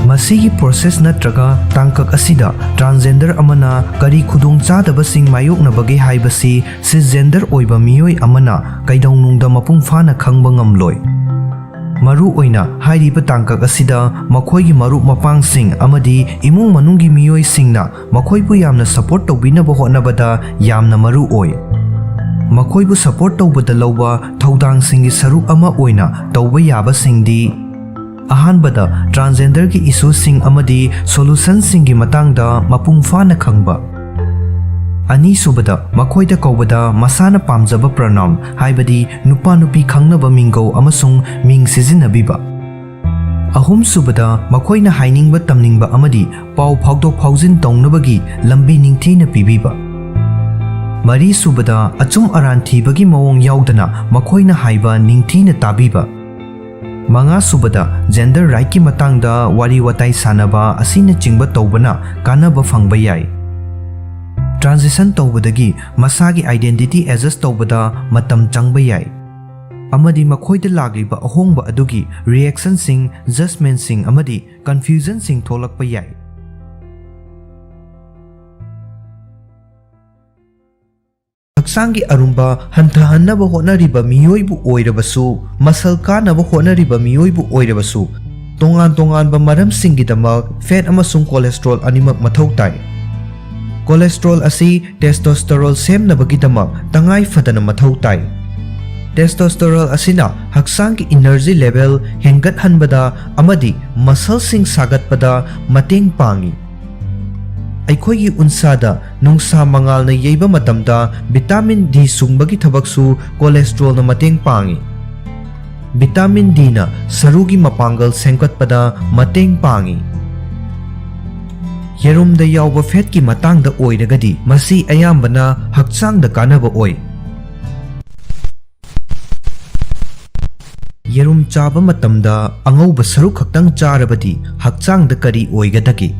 ꯃꯁꯤꯒꯤ ꯄ꯭ꯔꯣꯁꯦꯁ ꯅꯠꯇ꯭ꯔꯒ ꯇꯥꯡꯀꯛ ꯑꯁꯤꯗ ꯇ꯭ꯔꯥꯟꯁꯖꯦꯟꯗꯔ ꯑꯃꯅ ꯀꯔꯤ ꯈꯨꯗꯣꯡꯆꯥꯗꯕꯁꯤꯡ ꯃꯥꯌꯣꯛꯅꯕꯒꯦ ꯍꯥꯏꯕꯁꯤ ꯁꯤꯁꯖꯦꯟꯗꯔ ꯑꯣꯏꯕ ꯃꯤꯑꯣꯏ ꯑꯃꯅ ꯀꯩꯗꯧꯅꯨꯡꯗ ꯃꯄꯨꯡ ꯐꯥꯅ ꯈꯪꯕ ꯉꯝꯂꯣꯏ꯫ ꯃꯔꯨ ꯑꯣꯏꯅ ꯍꯥꯏꯔꯤꯕ ꯇꯥꯡꯀꯛ ꯑꯁꯤꯗ ꯃꯈꯣꯏꯒꯤ ꯃꯔꯨꯞ ꯃꯄꯥꯡꯁꯤꯡ ꯑꯃꯗꯤ ꯏꯃꯨꯡ ꯃꯅꯨꯡꯒꯤ ꯃꯤꯑꯣꯏꯁꯤꯡꯅ ꯃꯈꯣꯏꯕꯨ ꯌꯥꯝꯅ ꯁꯄꯣꯔꯠ ꯇꯧꯕꯤꯅꯕ ꯍꯣꯠꯅꯕꯗ ꯌꯥꯝꯅ ꯃꯔꯨ ꯑꯣꯏ꯫ ꯃꯈꯣꯏꯕꯨ ꯁꯄꯣꯔꯠ ꯇꯧꯕꯗ ꯂꯧꯕ ꯊꯧꯗꯥꯡꯁꯤꯡꯒꯤ ꯁꯔꯨꯛ ꯑꯃ ꯑꯣꯏꯅ ꯇꯧꯕ ꯌꯥꯕꯁꯤꯡꯗꯤ: ꯑꯍꯥꯟꯕꯗ, ꯇ꯭ꯔꯥꯟꯁꯖꯦꯟꯗꯔꯒꯤ ꯏꯁꯨꯁꯤꯡ ꯑꯃꯗꯤ ꯁꯣꯂꯨꯁꯟꯁꯤꯡꯒꯤ ꯃꯇꯥꯡꯗ ꯃꯄꯨꯡ ꯐꯥꯅ ꯈꯪꯕ꯫ ꯑꯅꯤꯁꯨꯕꯗ, ꯃꯈꯣꯏꯗ ꯀꯧꯕꯗ ꯃꯁꯥꯅ ꯄꯥꯝꯖꯕ ꯄ꯭ꯔꯣꯅꯥꯎꯟ, ꯍꯥꯏꯕꯗꯤ ꯅꯨꯄꯥ ꯅꯨꯄꯤ ꯈꯪꯅꯕ ꯃꯤꯡꯒꯧ ꯑꯃꯁꯨꯡ ꯃꯤꯡ ꯁꯤꯖꯤꯟꯅꯕꯤꯕ꯫ ꯑꯍꯨꯝꯁꯨꯕꯗ, ꯃꯈꯣꯏꯅ ꯍꯥꯏꯅꯤꯡꯕ ꯇꯝꯅꯤꯡꯕ ꯑꯃꯗꯤ ꯄꯥꯎ ꯐꯥꯎꯗꯣꯛ ꯐꯥꯎꯖꯤꯟ ꯇꯧꯅꯕꯒꯤ ꯂꯝꯕꯤ ꯅꯤꯡꯊꯤꯅ ꯄꯤꯕꯤꯕ꯫ ꯃꯔꯤꯁꯨꯕꯗ, ꯑꯆꯨꯝ ꯑꯔꯥꯟ ꯊꯤꯕꯒꯤ ꯃꯑꯣꯡ ꯌꯥꯎꯗꯅ ꯃꯈꯣꯏꯅ ꯍꯥꯏꯕ ꯅꯤꯡꯊꯤꯅ ꯇꯥꯕꯤꯕ꯫ ꯃꯉꯥꯁꯨꯕꯗ, ꯖꯦꯟꯗꯔ ꯔꯥꯏꯠꯀꯤ ꯃꯇꯥꯡꯗ ꯋꯥꯔꯤ ꯋꯥꯇꯥꯏ ꯁꯥꯟꯅꯕ ꯑꯁꯤꯅꯆꯤꯡꯕ ꯇꯧꯕꯅ ꯀꯥꯟꯅꯕ ꯐꯪꯕ ꯌꯥꯏ꯫ ꯇ꯭ꯔꯥꯟꯖꯤꯁꯟ ꯇꯧꯕꯗꯒꯤ ꯃꯁꯥꯒꯤ identity adjust ꯇꯧꯕꯗ ꯃꯇꯝ ꯆꯪꯕ ꯌꯥꯏ, ꯑꯃꯗꯤ ꯃꯈꯣꯏꯗ ꯂꯥꯛꯂꯤꯕ ꯑꯍꯣꯡꯕ ꯑꯗꯨꯒꯤ reactionꯁꯤꯡ, judgementꯁꯤꯡ ꯑꯃꯗꯤ confusionꯁꯤꯡ ꯊꯣꯛꯂꯛꯄ ꯌꯥꯏ꯫ ꯍꯛꯆꯥꯡꯒꯤ ꯑꯔꯨꯝꯕ ꯍꯟꯊꯍꯟꯅꯕ ꯍꯣꯠꯅꯔꯤꯕ ꯃꯤꯑꯣꯏꯕꯨ ꯑꯣꯏꯔꯕꯁꯨ, ꯃꯁꯜ ꯀꯥꯅꯕ ꯍꯣꯠꯅꯔꯤꯕ ꯃꯤꯑꯣꯏꯕꯨ ꯑꯣꯏꯔꯕꯁꯨ, ꯇꯣꯉꯥꯟ ꯇꯣꯉꯥꯟꯕ ꯃꯔꯝꯁꯤꯡꯒꯤꯗꯃꯛ fat ꯑꯃꯁꯨꯡ cholesterol ꯑꯅꯤꯃꯛ ꯃꯊꯧ ꯇꯥꯏ꯫ Cholesterol ꯑꯁꯤ testosterone ꯁꯦꯝꯅꯕꯒꯤꯗꯃꯛ ꯇꯉꯥꯏ ꯐꯗꯅ ꯃꯊꯧ ꯇꯥꯏ꯫ Testosterone ꯑꯁꯤꯅ ꯍꯛꯆꯥꯡꯒꯤ energy level ꯍꯦꯟꯒꯠꯍꯟꯕꯗ ꯑꯃꯗꯤ muscleꯁꯤꯡ ꯁꯥꯒꯠꯄꯗ ꯃꯇꯦꯡ ꯄꯥꯡꯏ꯫ ꯑꯩꯈꯣꯏꯒꯤ ꯎꯟꯁꯥꯗ ꯅꯨꯡꯁꯥ ꯃꯉꯥꯜꯅ ꯌꯩꯕ ꯃꯇꯝꯗ vitamin D ꯁꯨꯡꯕꯒꯤ ꯊꯕꯛꯁꯨ cholesterolꯅ ꯃꯇꯦꯡ ꯄꯥꯡꯏ꯫ Vitamin Dꯅ ꯁꯔꯨꯒꯤ ꯃꯄꯥꯡꯒꯜ ꯁꯦꯝꯒꯠꯄꯗ ꯃꯇꯦꯡ ꯄꯥꯡꯏ꯫ ꯌꯦꯔꯨꯝꯗ ꯌꯥꯎꯕ fatꯀꯤ ꯃꯇꯥꯡꯗ ꯑꯣꯏꯔꯒꯗꯤ, ꯃꯁꯤ ꯑꯌꯥꯝꯕꯅ ꯍꯛꯆꯥꯡꯗ ꯀꯥꯟꯅꯕ ꯑꯣꯏ꯫ ꯌꯦꯔꯨꯝ ꯆꯥꯕ ꯃꯇꯝꯗ ꯑꯉꯧꯕ ꯁꯔꯨꯛ ꯈꯛꯇꯪ ꯆꯥꯔꯕꯗꯤ ꯍꯛꯆꯥꯡꯗ ꯀꯔꯤ ꯑꯣꯏꯒꯗꯒꯦ?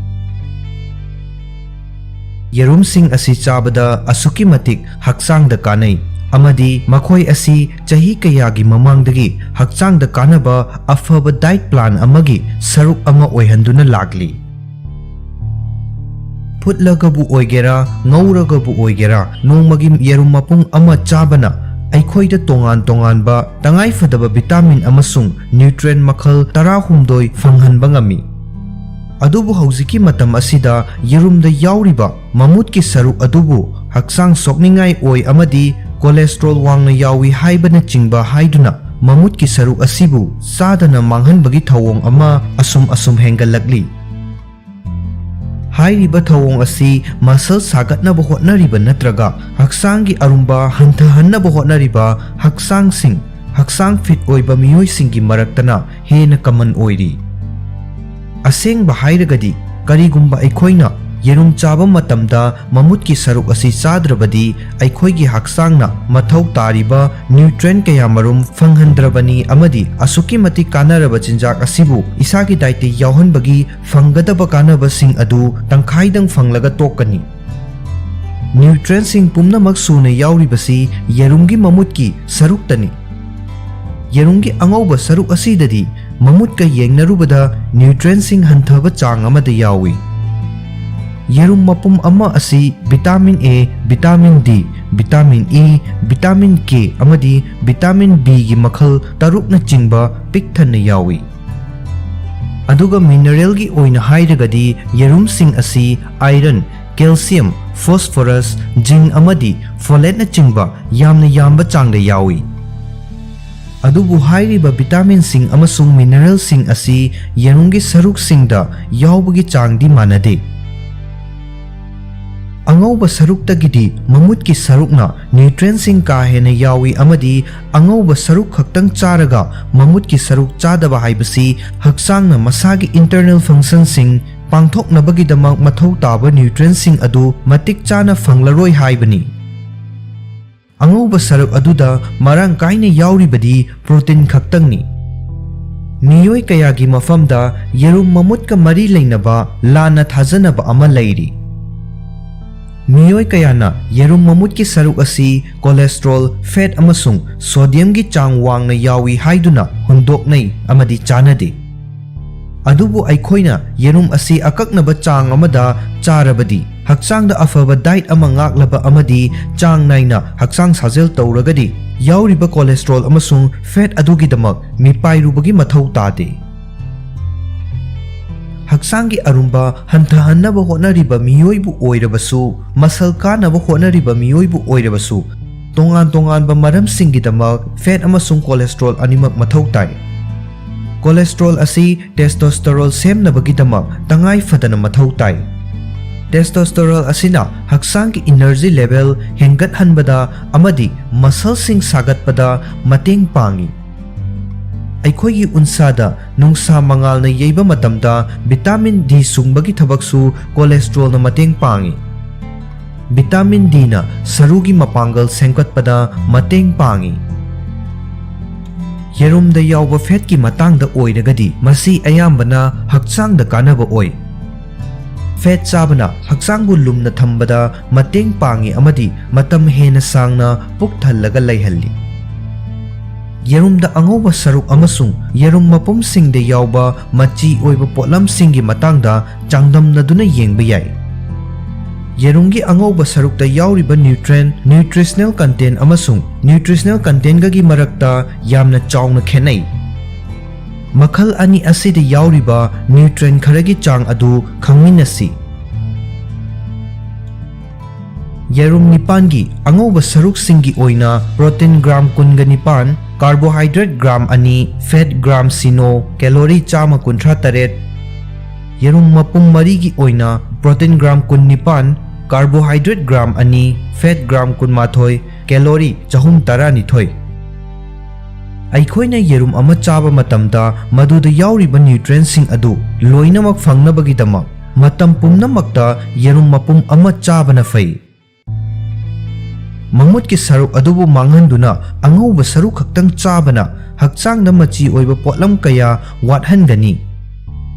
ꯌꯦꯔꯨꯝꯁꯤꯡ ꯑꯁꯤ ꯆꯥꯕꯗ ꯑꯁꯨꯛꯀꯤ ꯃꯇꯤꯛ ꯍꯛꯆꯥꯡꯗ ꯀꯥꯟꯅꯩ, ꯑꯃꯗꯤ ꯃꯈꯣꯏ ꯑꯁꯤ ꯆꯍꯤ ꯀꯌꯥꯒꯤ ꯃꯃꯥꯡꯗꯒꯤ ꯍꯛꯆꯥꯡꯗ ꯀꯥꯟꯅꯕ ꯑꯐꯕ diet plan ꯑꯃꯒꯤ ꯁꯔꯨꯛ ꯑꯃ ꯑꯣꯏꯍꯟꯗꯨꯅ ꯂꯥꯛꯂꯤ꯫ ꯐꯨꯠꯂꯒꯕꯨ ꯑꯣꯏꯒꯦꯔꯥ, ꯉꯧꯔꯒꯕꯨ ꯑꯣꯏꯒꯦꯔꯥ, ꯅꯣꯡꯃꯒꯤ ꯌꯦꯔꯨꯝ ꯃꯄꯨꯡ ꯑꯃ ꯆꯥꯕꯅ ꯑꯩꯈꯣꯏꯗ ꯇꯣꯉꯥꯟ ꯇꯣꯉꯥꯟꯕ ꯇꯉꯥꯏꯐꯗꯕ vitamin ꯑꯃꯁꯨꯡ nutrient ꯃꯈꯜ ꯇꯔꯥꯍꯨꯝꯗꯣꯏ ꯐꯪꯍꯟꯕ ꯉꯝꯃꯤ꯫ ꯑꯗꯨꯕꯨ ꯍꯧꯖꯤꯛꯀꯤ ꯃꯇꯝ ꯑꯁꯤꯗ ꯌꯦꯔꯨꯝꯗ ꯌꯥꯎꯔꯤꯕ ꯃꯃꯨꯠꯀꯤ ꯁꯔꯨꯛ ꯑꯗꯨꯕꯨ ꯍꯛꯆꯥꯡ ꯁꯣꯛꯅꯤꯡꯉꯥꯏ ꯑꯣꯏ ꯑꯃꯗꯤ cholesterol ꯋꯥꯡꯅ ꯌꯥꯎꯏ ꯍꯥꯏꯕꯅꯆꯤꯡꯕ ꯍꯥꯏꯗꯨꯅ ꯃꯃꯨꯠꯀꯤ ꯁꯔꯨꯛ ꯑꯁꯤꯕꯨ ꯆꯥꯗꯅ ꯃꯥꯡꯍꯟꯕꯒꯤ ꯊꯧꯑꯣꯡ ꯑꯃ ꯑꯁꯨꯝ ꯑꯁꯨꯝ ꯍꯦꯟꯒꯠꯂꯛꯂꯤ꯫ ꯍꯥꯏꯔꯤꯕ ꯊꯧꯑꯣꯡ ꯑꯁꯤ muscle ꯁꯥꯒꯠꯅꯕ ꯍꯣꯠꯅꯔꯤꯕ ꯅꯠꯇ꯭ꯔꯒ ꯍꯛꯆꯥꯡꯒꯤ ꯑꯔꯨꯝꯕ ꯍꯟꯊꯍꯟꯅꯕ ꯍꯣꯠꯅꯔꯤꯕ ꯍꯛꯆꯥꯡꯁꯤꯡ, ꯍꯛꯆꯥꯡ fit ꯑꯣꯏꯕ ꯃꯤꯑꯣꯏꯁꯤꯡꯒꯤ ꯃꯔꯛꯇꯅ ꯍꯦꯟꯅ common ꯑꯣꯏꯔꯤ꯫ ꯑꯁꯦꯡꯕ ꯍꯥꯏꯔꯒꯗꯤ, ꯀꯔꯤꯒꯨꯝꯕ ꯑꯩꯈꯣꯏꯅ ꯌꯦꯔꯨꯝ ꯆꯥꯕ ꯃꯇꯝꯗ ꯃꯃꯨꯠꯀꯤ ꯁꯔꯨꯛ ꯑꯁꯤ ꯆꯥꯗ꯭ꯔꯕꯗꯤ, ꯑꯩꯈꯣꯏꯒꯤ ꯍꯛꯆꯥꯡꯅ ꯃꯊꯧ ꯇꯥꯔꯤꯕ nutrient ꯀꯌꯥꯃꯔꯨꯝ ꯐꯪꯍꯟꯗ꯭ꯔꯕꯅꯤ ꯑꯃꯗꯤ ꯑꯁꯨꯛꯀꯤ ꯃꯇꯤꯛ ꯀꯥꯟꯅꯔꯕ ꯆꯤꯟꯖꯥꯛ ꯑꯁꯤꯕꯨ ꯏꯁꯥꯒꯤ dietꯇ ꯌꯥꯎꯍꯟꯕꯒꯤ ꯐꯪꯒꯗꯕ ꯀꯥꯟꯅꯕꯁꯤꯡ ꯑꯗꯨ ꯇꯪꯈꯥꯏꯗꯪ ꯐꯪꯂꯒ ꯇꯣꯛꯀꯅꯤ꯫ Nutrientꯁꯤꯡ ꯄꯨꯝꯅꯃꯛ ꯁꯨꯅ ꯌꯥꯎꯔꯤꯕꯁꯤ ꯌꯦꯔꯨꯝꯒꯤ ꯃꯃꯨꯠꯀꯤ ꯁꯔꯨꯛꯇꯅꯤ꯫ ꯌꯦꯔꯨꯝꯒꯤ ꯑꯉꯧꯕ ꯁꯔꯨꯛ ꯑꯁꯤꯗꯗꯤ ꯃꯃꯨꯠꯀ ꯌꯦꯡꯅꯔꯨꯕꯗ nutrientꯁꯤꯡ ꯍꯟꯊꯕ ꯆꯥꯡ ꯑꯃꯗ ꯌꯥꯎꯏ꯫ ꯌꯦꯔꯨꯝ ꯃꯄꯨꯝ ꯑꯃ ꯑꯁꯤ vitamin A, vitamin D, vitamin E, vitamin K ꯑꯃꯗꯤ vitamin Bꯒꯤ ꯃꯈꯜ ꯇꯔꯨꯛꯅꯆꯤꯡꯕ ꯄꯤꯛ ꯊꯟꯅ ꯌꯥꯎꯏ꯫ ꯑꯗꯨꯒ mineralꯒꯤ ꯑꯣꯏꯅ ꯍꯥꯏꯔꯒꯗꯤ ꯌꯦꯔꯨꯝꯁꯤꯡ ꯑꯁꯤ iron, calcium, phosphorus, zinc ꯑꯃꯗꯤ folateꯅꯆꯤꯡꯕ ꯌꯥꯝꯅ ꯌꯥꯝꯕ ꯆꯥꯡꯗ ꯌꯥꯎꯏ꯫ ꯑꯗꯨꯕꯨ ꯍꯥꯏꯔꯤꯕ vitaminꯁꯤꯡ ꯑꯃꯁꯨꯡ mineralꯁꯤꯡ ꯑꯁꯤ ꯌꯦꯔꯨꯝꯒꯤ ꯁꯔꯨꯛꯁꯤꯡꯗ ꯌꯥꯎꯕꯒꯤ ꯆꯥꯡꯗꯤ ꯃꯥꯟꯅꯗꯦ꯫ ꯑꯉꯧꯕ ꯁꯔꯨꯛꯇꯒꯤꯗꯤ ꯃꯃꯨꯠꯀꯤ ꯁꯔꯨꯛꯅ nutrientꯁꯤꯡ ꯀꯥ ꯍꯦꯟꯅ ꯌꯥꯎꯏ ꯑꯃꯗꯤ ꯑꯉꯧꯕ ꯁꯔꯨꯛ ꯈꯛꯇꯪ ꯆꯥꯔꯒ ꯃꯃꯨꯠꯀꯤ ꯁꯔꯨꯛ ꯆꯥꯗꯕ ꯍꯥꯏꯕꯁꯤ ꯍꯛꯆꯥꯡꯅ ꯃꯁꯥꯒꯤ internal functionꯁꯤꯡ ꯄꯥꯡꯊꯣꯛꯅꯕꯒꯤꯗꯃꯛ ꯃꯊꯧ ꯇꯥꯕ nutrientꯁꯤꯡ ꯑꯗꯨ ꯃꯇꯤꯛ ꯆꯥꯅ ꯐꯪꯂꯔꯣꯏ ꯍꯥꯏꯕꯅꯤ꯫ ꯑꯉꯧꯕ ꯁꯔꯨꯛ ꯑꯗꯨꯗ ꯃꯔꯥꯡ ꯀꯥꯏꯅ ꯌꯥꯎꯔꯤꯕꯗꯤ protein ꯈꯛꯇꯪꯅꯤ꯫ ꯃꯤꯑꯣꯏ ꯀꯌꯥꯒꯤ ꯃꯐꯝꯗ ꯌꯦꯔꯨꯝ ꯃꯃꯨꯠꯀ ꯃꯔꯤ ꯂꯩꯅꯕ ꯂꯥꯟꯅ ꯊꯥꯖꯅꯕ ꯑꯃ ꯂꯩꯔꯤ꯫ ꯃꯤꯑꯣꯏ ꯀꯌꯥꯅ ꯌꯦꯔꯨꯝ ꯃꯃꯨꯠꯀꯤ ꯁꯔꯨꯛ ꯑꯁꯤ cholesterol, fat ꯑꯃꯁꯨꯡ sodiumꯒꯤ ꯆꯥꯡ ꯋꯥꯡꯅ ꯌꯥꯎꯏ ꯍꯥꯏꯗꯨꯅ ꯍꯨꯟꯗꯣꯛꯅꯩ ꯑꯃꯗꯤ ꯆꯥꯅꯗꯦ꯫ ꯑꯗꯨꯕꯨ ꯑꯩꯈꯣꯏꯅ ꯌꯦꯔꯨꯝ ꯑꯁꯤ ꯑꯀꯛꯅꯕ ꯆꯥꯡ ꯑꯃꯗ ꯆꯥꯔꯕꯗꯤ, ꯍꯛꯆꯥꯡꯗ ꯑꯐꯕ diet ꯑꯃ ꯉꯥꯛꯂꯕ ꯑꯃꯗꯤ ꯆꯥꯡ ꯅꯥꯏꯅ ꯍꯛꯆꯥꯡ ꯁꯥꯖꯦꯜ ꯇꯧꯔꯒꯗꯤ, ꯌꯥꯎꯔꯤꯕ cholesterol ꯑꯃꯁꯨꯡ fat ꯑꯗꯨꯒꯤꯗꯃꯛ ꯃꯤꯄꯥꯏꯔꯨꯕꯒꯤ ꯃꯊꯧ ꯇꯥꯗꯦ꯫ ꯍꯛꯆꯥꯡꯒꯤ ꯑꯔꯨꯝꯕ ꯍꯟꯊꯍꯟꯅꯕ ꯍꯣꯠꯅꯔꯤꯕ ꯃꯤꯑꯣꯏꯕꯨ ꯑꯣꯏꯔꯕꯁꯨ, muscle ꯀꯥꯅꯕ ꯍꯣꯠꯅꯔꯤꯕ ꯃꯤꯑꯣꯏꯕꯨ ꯑꯣꯏꯔꯕꯁꯨ, ꯇꯣꯉꯥꯟ ꯇꯣꯉꯥꯟꯕ ꯃꯔꯝꯁꯤꯡꯒꯤꯗꯃꯛ fat ꯑꯃꯁꯨꯡ cholesterol ꯑꯅꯤꯃꯛ ꯃꯊꯧ ꯇꯥꯏ꯫ Cholesterol ꯑꯁꯤ testosterone ꯁꯦꯝꯅꯕꯒꯤꯗꯃꯛ ꯇꯉꯥꯏ ꯐꯗꯅ ꯃꯊꯧ ꯇꯥꯏ꯫ Testosterone ꯑꯁꯤꯅ ꯍꯛꯆꯥꯡꯒꯤ energy level ꯍꯦꯟꯒꯠꯍꯟꯕꯗ ꯑꯃꯗꯤ muscleꯁꯤꯡ ꯁꯥꯒꯠꯄꯗ ꯃꯇꯦꯡ ꯄꯥꯡꯏ꯫ ꯑꯩꯈꯣꯏꯒꯤ ꯎꯟꯁꯥꯗ ꯅꯨꯡꯁꯥ ꯃꯉꯥꯜꯅ ꯌꯩꯕ ꯃꯇꯝꯗ vitamin D ꯁꯨꯡꯕꯒꯤ ꯊꯕꯛꯁꯨ cholesterolꯅ ꯃꯇꯦꯡ ꯄꯥꯡꯏ꯫ Vitamin Dꯅ ꯁꯔꯨꯒꯤ ꯃꯄꯥꯡꯒꯜ ꯁꯦꯝꯒꯠꯄꯗ ꯃꯇꯦꯡ ꯄꯥꯡꯏ꯫ ꯌꯦꯔꯨꯝꯗ ꯌꯥꯎꯕ fatꯀꯤ ꯃꯇꯥꯡꯗ ꯑꯣꯏꯔꯒꯗꯤ, ꯃꯁꯤ ꯑꯌꯥꯝꯕꯅ ꯍꯛꯆꯥꯡꯗ ꯀꯥꯟꯅꯕ ꯑꯣꯏ꯫ ꯐꯦꯠ ꯆꯥꯕꯅ ꯍꯛꯆꯥꯡꯕꯨ ꯂꯨꯝꯅ ꯊꯝꯕꯗ ꯃꯇꯦꯡ ꯄꯥꯡꯏ ꯑꯃꯗꯤ ꯃꯇꯝ ꯍꯦꯟꯅ ꯁꯥꯡꯅ ꯄꯨꯛ ꯊꯜꯂꯒ ꯂꯩꯍꯜꯂꯤ꯫ ꯌꯦꯔꯨꯝꯗ ꯑꯉꯧꯕ ꯁꯔꯨꯛ ꯑꯃꯁꯨꯡ ꯌꯦꯔꯨꯝ ꯃꯄꯨꯝꯁꯤꯡꯗ ꯌꯥꯎꯕ ꯃꯆꯤ ꯑꯣꯏꯕ ꯄꯣꯠꯂꯝꯁꯤꯡꯒꯤ ꯃꯇꯥꯡꯗ ꯆꯥꯡꯗꯝꯅꯗꯨꯅ ꯌꯦꯡꯕ ꯌꯥꯏ꯫ ꯌꯦꯔꯨꯝꯒꯤ ꯑꯉꯧꯕ ꯁꯔꯨꯛꯇ ꯌꯥꯎꯔꯤꯕ nutrient, nutritional content ꯑꯃꯁꯨꯡ nutritional contentꯒꯒꯤ ꯃꯔꯛꯇ ꯌꯥꯝꯅ ꯆꯥꯎꯅ ꯈꯦꯠꯅꯩ꯫ ꯃꯈꯜ ꯑꯅꯤ ꯑꯁꯤꯗ ꯌꯥꯎꯔꯤꯕ nutrient ꯈꯔꯒꯤ ꯆꯥꯡ ꯑꯗꯨ ꯈꯪꯃꯤꯟꯅꯁꯤ꯫ ꯌꯦꯔꯨꯝ ꯅꯤꯄꯥꯟꯒꯤ ꯑꯉꯧꯕ ꯁꯔꯨꯛꯁꯤꯡꯒꯤ ꯑꯣꯏꯅ protein gram ꯀꯨꯟꯒ ꯅꯤꯄꯥꯟ, carbohydrate gram ꯑꯅꯤ, fat gram ꯁꯤꯅꯣ, calorie ꯆꯥꯝꯃ ꯀꯨꯟꯊ꯭ꯔꯥ ꯇꯔꯦꯠ꯫ ꯌꯦꯔꯨꯝ ꯃꯄꯨꯝ ꯃꯔꯤꯒꯤ ꯑꯣꯏꯅ protein gram ꯀꯨꯟ ꯅꯤꯄꯥꯟ, carbohydrate gram ꯑꯅꯤ, fat gram ꯀꯨꯟꯃꯥꯊꯣꯏ, calorie ꯆꯍꯨꯝ ꯇꯔꯥꯅꯤꯊꯣꯏ꯫ ꯑꯩꯈꯣꯏꯅ ꯌꯦꯔꯨꯝ ꯑꯃ ꯆꯥꯕ ꯃꯇꯝꯗ ꯃꯗꯨꯗ ꯌꯥꯎꯔꯤꯕ nutrientꯁꯤꯡ ꯑꯗꯨ ꯂꯣꯏꯅꯃꯛ ꯐꯪꯅꯕꯒꯤꯗꯃꯛ ꯃꯇꯝ ꯄꯨꯝꯅꯃꯛꯇ ꯌꯦꯔꯨꯝ ꯃꯄꯨꯝ ꯑꯃ ꯆꯥꯕꯅ ꯐꯩ꯫ ꯃꯃꯨꯠꯀꯤ ꯁꯔꯨꯛ ꯑꯗꯨꯕꯨ ꯃꯥꯡꯍꯟꯗꯨꯅ ꯑꯉꯧꯕ ꯁꯔꯨꯛ ꯈꯛꯇꯪ ꯆꯥꯕꯅ ꯍꯛꯆꯥꯡꯗ ꯃꯆꯤ ꯑꯣꯏꯕ ꯄꯣꯠꯂꯝ ꯀꯌꯥ ꯋꯥꯠꯍꯟꯒꯅꯤ꯫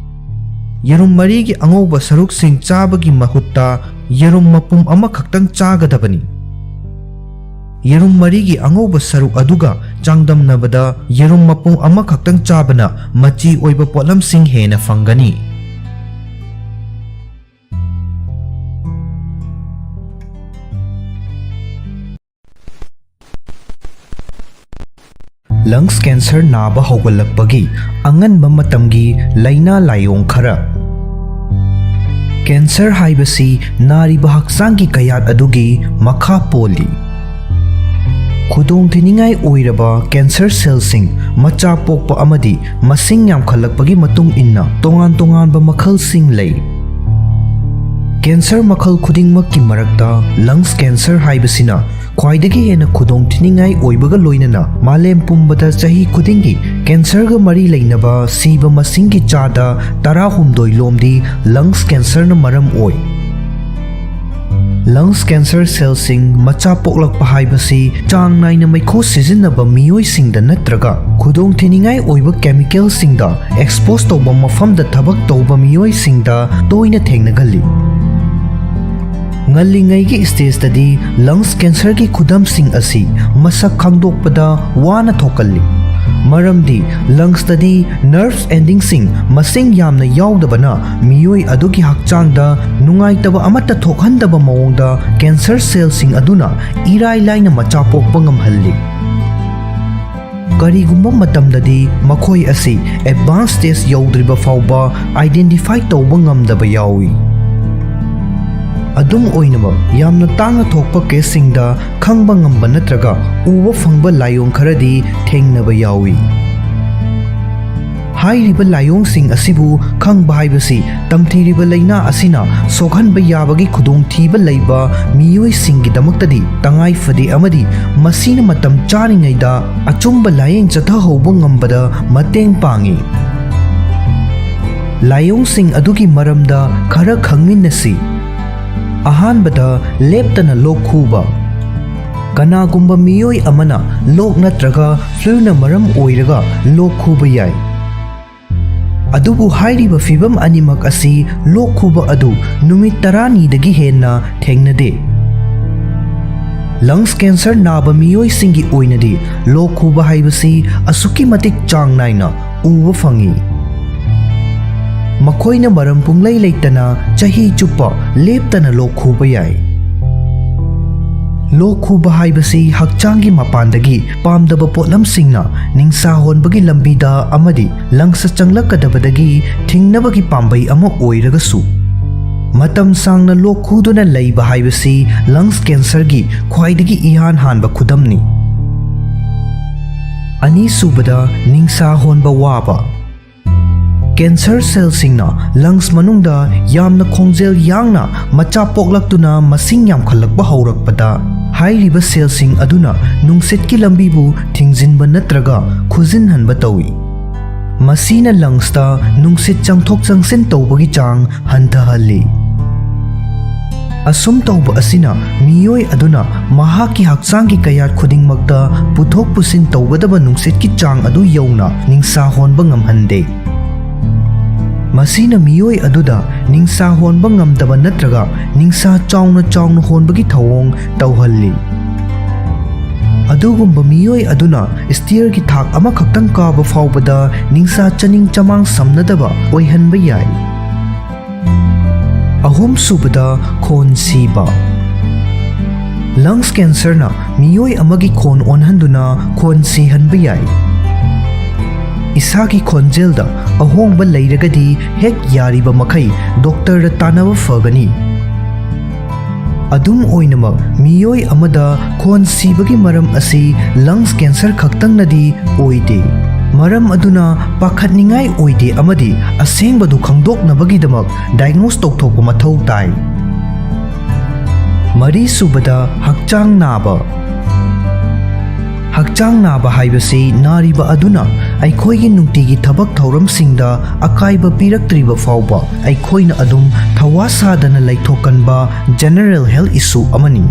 ꯌꯦꯔꯨꯝ ꯃꯔꯤꯒꯤ ꯑꯉꯧꯕ ꯁꯔꯨꯛꯁꯤꯡ ꯆꯥꯕꯒꯤ ꯃꯍꯨꯠꯇ ꯌꯦꯔꯨꯝ ꯃꯄꯨꯝ ꯑꯃꯈꯛꯇꯪ ꯆꯥꯒꯗꯕꯅꯤ꯫ ꯌꯦꯔꯨꯝ ꯃꯔꯤꯒꯤ ꯑꯉꯧꯕ ꯁꯔꯨꯛ ꯑꯗꯨꯒ ꯆꯥꯡꯗꯝꯅꯕꯗ ꯌꯦꯔꯨꯝ ꯃꯄꯨꯝ ꯑꯃꯈꯛꯇꯪ ꯆꯥꯕꯅ ꯃꯆꯤ ꯑꯣꯏꯕ ꯄꯣꯠꯂꯝꯁꯤꯡ ꯍꯦꯟꯅ ꯐꯪꯒꯅꯤ꯫ Lungs cancer ꯅꯥꯕ ꯍꯧꯒꯠꯂꯛꯄꯒꯤ ꯑꯉꯟꯕ ꯃꯇꯝꯒꯤ ꯂꯥꯏꯅꯥ ꯂꯥꯏꯑꯣꯡ ꯈꯔ꯫ Cancer ꯍꯥꯏꯕꯁꯤ ꯅꯥꯔꯤꯕ ꯍꯛꯆꯥꯡꯒꯤ ꯀꯌꯥꯠ ꯑꯗꯨꯒꯤ ꯃꯈꯥ ꯄꯣꯜꯂꯤ꯫ ꯈꯨꯗꯣꯡꯊꯤꯅꯤꯡꯉꯥꯏ ꯑꯣꯏꯔꯕ cancer cellꯁꯤꯡ ꯃꯆꯥ ꯄꯣꯛꯄ ꯑꯃꯗꯤ ꯃꯁꯤꯡ ꯌꯥꯝꯈꯠꯂꯛꯄꯒꯤ ꯃꯇꯨꯡ ꯏꯟꯅ ꯇꯣꯉꯥꯟ ꯇꯣꯉꯥꯟꯕ ꯃꯈꯜꯁꯤꯡ ꯂꯩ꯫ Cancer ꯃꯈꯜ ꯈꯨꯗꯤꯡꯃꯛꯀꯤ ꯃꯔꯛꯇ lungs cancer ꯍꯥꯏꯕꯁꯤꯅ ꯈ꯭ꯋꯥꯏꯗꯒꯤ ꯍꯦꯟꯅ ꯈꯨꯗꯣꯡꯊꯤꯅꯤꯡꯉꯥꯏ ꯑꯣꯏꯕꯒ ꯂꯣꯏꯅꯅ ꯃꯥꯂꯦꯝ ꯄꯨꯝꯕꯗ ꯆꯍꯤ ꯈꯨꯗꯤꯡꯒꯤ cancerꯒ ꯃꯔꯤ ꯂꯩꯅꯕ ꯁꯤꯕ ꯃꯁꯤꯡꯒꯤ ꯆꯥꯗ ꯇꯔꯥꯍꯨꯝꯗꯣꯏ ꯂꯣꯝꯗꯤ lungs cancerꯅ ꯃꯔꯝ ꯑꯣꯏ꯫ Lungs cancer cellꯁꯤꯡ ꯃꯆꯥ ꯄꯣꯛꯂꯛꯄ ꯍꯥꯏꯕꯁꯤ ꯆꯥꯡ ꯅꯥꯏꯅ ꯃꯩꯈꯨ ꯁꯤꯖꯤꯟꯅꯕ ꯃꯤꯑꯣꯏꯁꯤꯡꯗ ꯅꯠꯇ꯭ꯔꯒ ꯈꯨꯗꯣꯡꯊꯤꯅꯤꯡꯉꯥꯏ ꯑꯣꯏꯕ chemicalꯁꯤꯡꯗ expose ꯇꯧꯕ ꯃꯐꯝꯗ ꯊꯕꯛ ꯇꯧꯕ ꯃꯤꯑꯣꯏꯁꯤꯡꯗ ꯇꯣꯏꯅ ꯊꯦꯡꯅꯒꯜꯂꯤ꯫ ꯉꯜꯂꯤꯉꯩꯒꯤ stageꯇꯗꯤ lungs cancerꯒꯤ ꯈꯨꯗꯝꯁꯤꯡ ꯑꯁꯤ ꯃꯁꯛ ꯈꯪꯗꯣꯛꯄꯗ ꯋꯥꯅ ꯊꯣꯛꯀꯜꯂꯤ꯫ ꯃꯔꯝꯗꯤ lungsꯇꯗꯤ nerve endingꯁꯤꯡ ꯃꯁꯤꯡ ꯌꯥꯝꯅ ꯌꯥꯎꯗꯕꯅ ꯃꯤꯑꯣꯏ ꯑꯗꯨꯒꯤ ꯍꯛꯆꯥꯡꯗ ꯅꯨꯡꯉꯥꯏꯇꯕ ꯑꯃꯠꯇ ꯊꯣꯛꯍꯟꯗꯕ ꯃꯑꯣꯡꯗ cancer cellꯁꯤꯡ ꯑꯗꯨꯅ ꯏꯔꯥꯏ ꯂꯥꯏꯅ ꯃꯆꯥ ꯄꯣꯛꯄ ꯉꯝꯍꯜꯂꯤ꯫ ꯀꯔꯤꯒꯨꯝꯕ ꯃꯇꯝꯗꯗꯤ ꯃꯈꯣꯏ ꯑꯁꯤ advanced stage ꯌꯧꯗ꯭ꯔꯤꯕ ꯐꯥꯎꯕ identify ꯇꯧꯕ ꯉꯝꯗꯕ ꯌꯥꯎꯏ꯫ ꯑꯗꯨꯝ ꯑꯣꯏꯅꯃꯛ, ꯌꯥꯝꯅ ꯇꯥꯡꯅ ꯊꯣꯛꯄ caseꯁꯤꯡꯗ ꯈꯪꯕ ꯉꯝꯕ ꯅꯠꯇ꯭ꯔꯒ ꯎꯕ ꯐꯪꯕ ꯂꯥꯏꯑꯣꯡ ꯈꯔꯗꯤ ꯊꯦꯡꯅꯕ ꯌꯥꯎꯏ꯫ ꯍꯥꯏꯔꯤꯕ ꯂꯥꯏꯑꯣꯡꯁꯤꯡ ꯑꯁꯤꯕꯨ ꯈꯪꯕ ꯍꯥꯏꯕꯁꯤ ꯇꯝꯊꯤꯔꯤꯕ ꯂꯥꯏꯅꯥ ꯑꯁꯤꯅ ꯁꯣꯛꯍꯟꯕ ꯌꯥꯕꯒꯤ ꯈꯨꯗꯣꯡꯊꯤꯕ ꯂꯩꯕ ꯃꯤꯑꯣꯏꯁꯤꯡꯒꯤꯗꯃꯛꯇꯗꯤ ꯇꯉꯥꯏ ꯐꯗꯦ ꯑꯃꯗꯤ ꯃꯁꯤꯅ ꯃꯇꯝ ꯆꯥꯔꯤꯉꯩꯗ ꯑꯆꯨꯝꯕ ꯂꯥꯌꯦꯡ ꯆꯠꯊꯍꯧꯕ ꯉꯝꯕꯗ ꯃꯇꯦꯡ ꯄꯥꯡꯏ꯫ ꯂꯥꯏꯑꯣꯡꯁꯤꯡ ꯑꯗꯨꯒꯤ ꯃꯔꯝꯗ ꯈꯔ ꯈꯪꯃꯤꯟꯅꯁꯤ꯫ ꯑꯍꯥꯟꯕꯗ, ꯂꯦꯞꯇꯅ ꯂꯣꯛ ꯈꯨꯕ꯫ ꯀꯅꯥꯒꯨꯝꯕ ꯃꯤꯑꯣꯏ ꯑꯃꯅ ꯂꯣꯛ ꯅꯠꯇ꯭ꯔꯒ fluꯅ ꯃꯔꯝ ꯑꯣꯏꯔꯒ ꯂꯣꯛ ꯈꯨꯕ ꯌꯥꯏ꯫ ꯑꯗꯨꯕꯨ ꯍꯥꯏꯔꯤꯕ ꯐꯤꯚꯝ ꯑꯅꯤꯃꯛ ꯑꯁꯤ ꯂꯣꯛ ꯈꯨꯕ ꯑꯗꯨ ꯅꯨꯃꯤꯠ ꯇꯔꯥꯅꯤꯗꯒꯤ ꯍꯦꯟꯅ ꯊꯦꯡꯅꯗꯦ꯫ Lungs cancer ꯅꯥꯕ ꯃꯤꯑꯣꯏꯁꯤꯡꯒꯤ ꯑꯣꯏꯅꯗꯤ ꯂꯣꯛ ꯈꯨꯕ ꯍꯥꯏꯕꯁꯤ ꯑꯁꯨꯛꯀꯤ ꯃꯇꯤꯛ ꯆꯥꯡ ꯅꯥꯏꯅ ꯎꯕ ꯐꯪꯏ꯫ ꯃꯈꯣꯏꯅ ꯃꯔꯝ ꯄꯨꯡꯂꯩ ꯂꯩꯇꯅ ꯆꯍꯤ ꯆꯨꯞꯄ ꯂꯦꯞꯇꯅ ꯂꯣꯛ ꯈꯨꯕ ꯌꯥꯏ꯫ ꯂꯣꯛ ꯈꯨꯕ ꯍꯥꯏꯕꯁꯤ ꯍꯛꯆꯥꯡꯒꯤ ꯃꯄꯥꯟꯗꯒꯤ ꯄꯥꯝꯗꯕ ꯄꯣꯠꯂꯝꯁꯤꯡꯅ ꯅꯤꯡꯁꯥ ꯍꯣꯟꯕꯒꯤ ꯂꯝꯕꯤꯗ ꯑꯃꯗꯤ lungsꯇ ꯆꯪꯂꯛꯀꯗꯕꯗꯒꯤ ꯊꯤꯡꯅꯕꯒꯤ ꯄꯥꯝꯕꯩ ꯑꯃ ꯑꯣꯏꯔꯒꯁꯨ, ꯃꯇꯝ ꯁꯥꯡꯅ ꯂꯣꯛ ꯈꯨꯗꯨꯅ ꯂꯩꯕ ꯍꯥꯏꯕꯁꯤ lungs cancerꯒꯤ ꯈ꯭ꯋꯥꯏꯗꯒꯤ ꯏꯍꯥꯟ ꯍꯥꯟꯕ ꯈꯨꯗꯝꯅꯤ꯫ ꯑꯅꯤꯁꯨꯕꯗ, ꯅꯤꯡꯁꯥ ꯍꯣꯟꯕ ꯋꯥꯕ꯫ Cancer cellꯁꯤꯡꯅ lungs ꯃꯅꯨꯡꯗ ꯌꯥꯝꯅ ꯈꯣꯡꯖꯦꯜ ꯌꯥꯡꯅ ꯃꯆꯥ ꯄꯣꯛꯂꯛꯇꯨꯅ ꯃꯁꯤꯡ ꯌꯥꯝꯈꯠꯂꯛꯄ ꯍꯧꯔꯛꯄꯗ, ꯍꯥꯏꯔꯤꯕ cellꯁꯤꯡ ꯑꯗꯨꯅ ꯅꯨꯡꯁꯤꯠꯀꯤ ꯂꯝꯕꯤꯕꯨ ꯊꯤꯡꯖꯤꯟꯕ ꯅꯠꯇ꯭ꯔꯒ ꯈꯨꯖꯤꯟꯍꯟꯕ ꯇꯧꯏ꯫ ꯃꯁꯤꯅ lungsꯇ ꯅꯨꯡꯁꯤꯠ ꯆꯪꯊꯣꯛ ꯆꯪꯁꯤꯟ ꯇꯧꯕꯒꯤ ꯆꯥꯡ ꯍꯟꯊꯍꯜꯂꯤ꯫ ꯑꯁꯨꯝ ꯇꯧꯕ ꯑꯁꯤꯅ ꯃꯤꯑꯣꯏ ꯑꯗꯨꯅ ꯃꯍꯥꯛꯀꯤ ꯍꯛꯆꯥꯡꯒꯤ ꯀꯌꯥꯠ ꯈꯨꯗꯤꯡꯃꯛꯇ ꯄꯨꯊꯣꯛ ꯄꯨꯁꯤꯟ ꯇꯧꯒꯗꯕ ꯅꯨꯡꯁꯤꯠꯀꯤ ꯆꯥꯡ ꯑꯗꯨ ꯌꯧꯅ ꯅꯤꯡꯁꯥ ꯍꯣꯟꯕ ꯉꯝꯍꯟꯗꯦ꯫ ꯃꯁꯤꯅ ꯃꯤꯑꯣꯏ ꯑꯗꯨꯗ ꯅꯤꯡꯁꯥ ꯍꯣꯟꯕ ꯉꯝꯗꯕ ꯅꯠꯇ꯭ꯔꯒ ꯅꯤꯡꯁꯥ ꯆꯥꯎꯅ ꯆꯥꯎꯅ ꯍꯣꯟꯕꯒꯤ ꯊꯧꯑꯣꯡ ꯇꯧꯍꯜꯂꯤ꯫ ꯑꯗꯨꯒꯨꯝꯕ ꯃꯤꯑꯣꯏ ꯑꯗꯨꯅ ꯁ꯭ꯇꯤꯌꯔꯒꯤ ꯊꯥꯛ ꯑꯃꯈꯛꯇꯪ ꯀꯥꯕ ꯐꯥꯎꯕꯗ ꯅꯤꯡꯁꯥ ꯆꯅꯤꯡ ꯆꯃꯥꯡ ꯁꯝꯅꯗꯕ ꯑꯣꯏꯍꯟꯕ ꯌꯥꯏ꯫ ꯑꯍꯨꯝꯁꯨꯕꯗ, ꯈꯣꯟ ꯁꯤꯕ꯫ ꯂꯪꯁ ꯀꯦꯟꯁꯔꯅ ꯃꯤꯑꯣꯏ ꯑꯃꯒꯤ ꯈꯣꯟ ꯑꯣꯟꯍꯟꯗꯨꯅ ꯈꯣꯟ ꯁꯤꯍꯟꯕ ꯌꯥꯏ꯫ ꯏꯁꯥꯒꯤ ꯈꯣꯟꯖꯦꯜꯗ ꯑꯍꯣꯡꯕ ꯂꯩꯔꯒꯗꯤ ꯍꯦꯛ ꯌꯥꯔꯤꯕ ꯃꯈꯩ ꯗꯣꯛꯇꯔꯗ ꯇꯥꯟꯅꯕ ꯐꯒꯅꯤ꯫ ꯑꯗꯨꯝ ꯑꯣꯏꯅꯃꯛ, ꯃꯤꯑꯣꯏ ꯑꯃꯗ ꯈꯣꯟ ꯁꯤꯕꯒꯤ ꯃꯔꯝ ꯑꯁꯤ ꯂꯪꯁ ꯀꯦꯟꯁꯔ ꯈꯛꯇꯪꯅꯗꯤ ꯑꯣꯏꯗꯦ꯫ ꯃꯔꯝ ꯑꯗꯨꯅ ꯄꯥꯈꯠꯅꯤꯡꯉꯥꯏ ꯑꯣꯏꯗꯦ ꯑꯃꯗꯤ ꯑꯁꯦꯡꯕꯗꯨ ꯈꯪꯗꯣꯛꯅꯕꯒꯤꯗꯃꯛ ꯗꯥꯏꯒꯅꯣꯁ ꯇꯧꯊꯣꯛꯄ ꯃꯊꯧ ꯇꯥꯏ꯫ ꯃꯔꯤꯁꯨꯕꯗ, ꯍꯛꯆꯥꯡ ꯅꯥꯕ꯫ ꯍꯛꯆꯥꯡ ꯅꯥꯕ ꯍꯥꯏꯕꯁꯤ ꯅꯥꯔꯤꯕ ꯑꯗꯨꯅ ꯑꯩꯈꯣꯏꯒꯤ ꯅꯨꯡꯇꯤꯒꯤ ꯊꯕꯛ ꯊꯧꯔꯝꯁꯤꯡꯗ ꯑꯀꯥꯏꯕ ꯄꯤꯔꯛꯇ꯭ꯔꯤꯕ ꯐꯥꯎꯕ ꯑꯩꯈꯣꯏꯅ ꯑꯗꯨꯝ ꯊꯋꯥ ꯁꯥꯗꯅ ꯂꯩꯊꯣꯛꯀꯟꯕ ꯖꯦꯅꯔꯦꯜ ꯍꯦꯜꯊ ꯏꯁꯨ ꯑꯃꯅꯤ꯫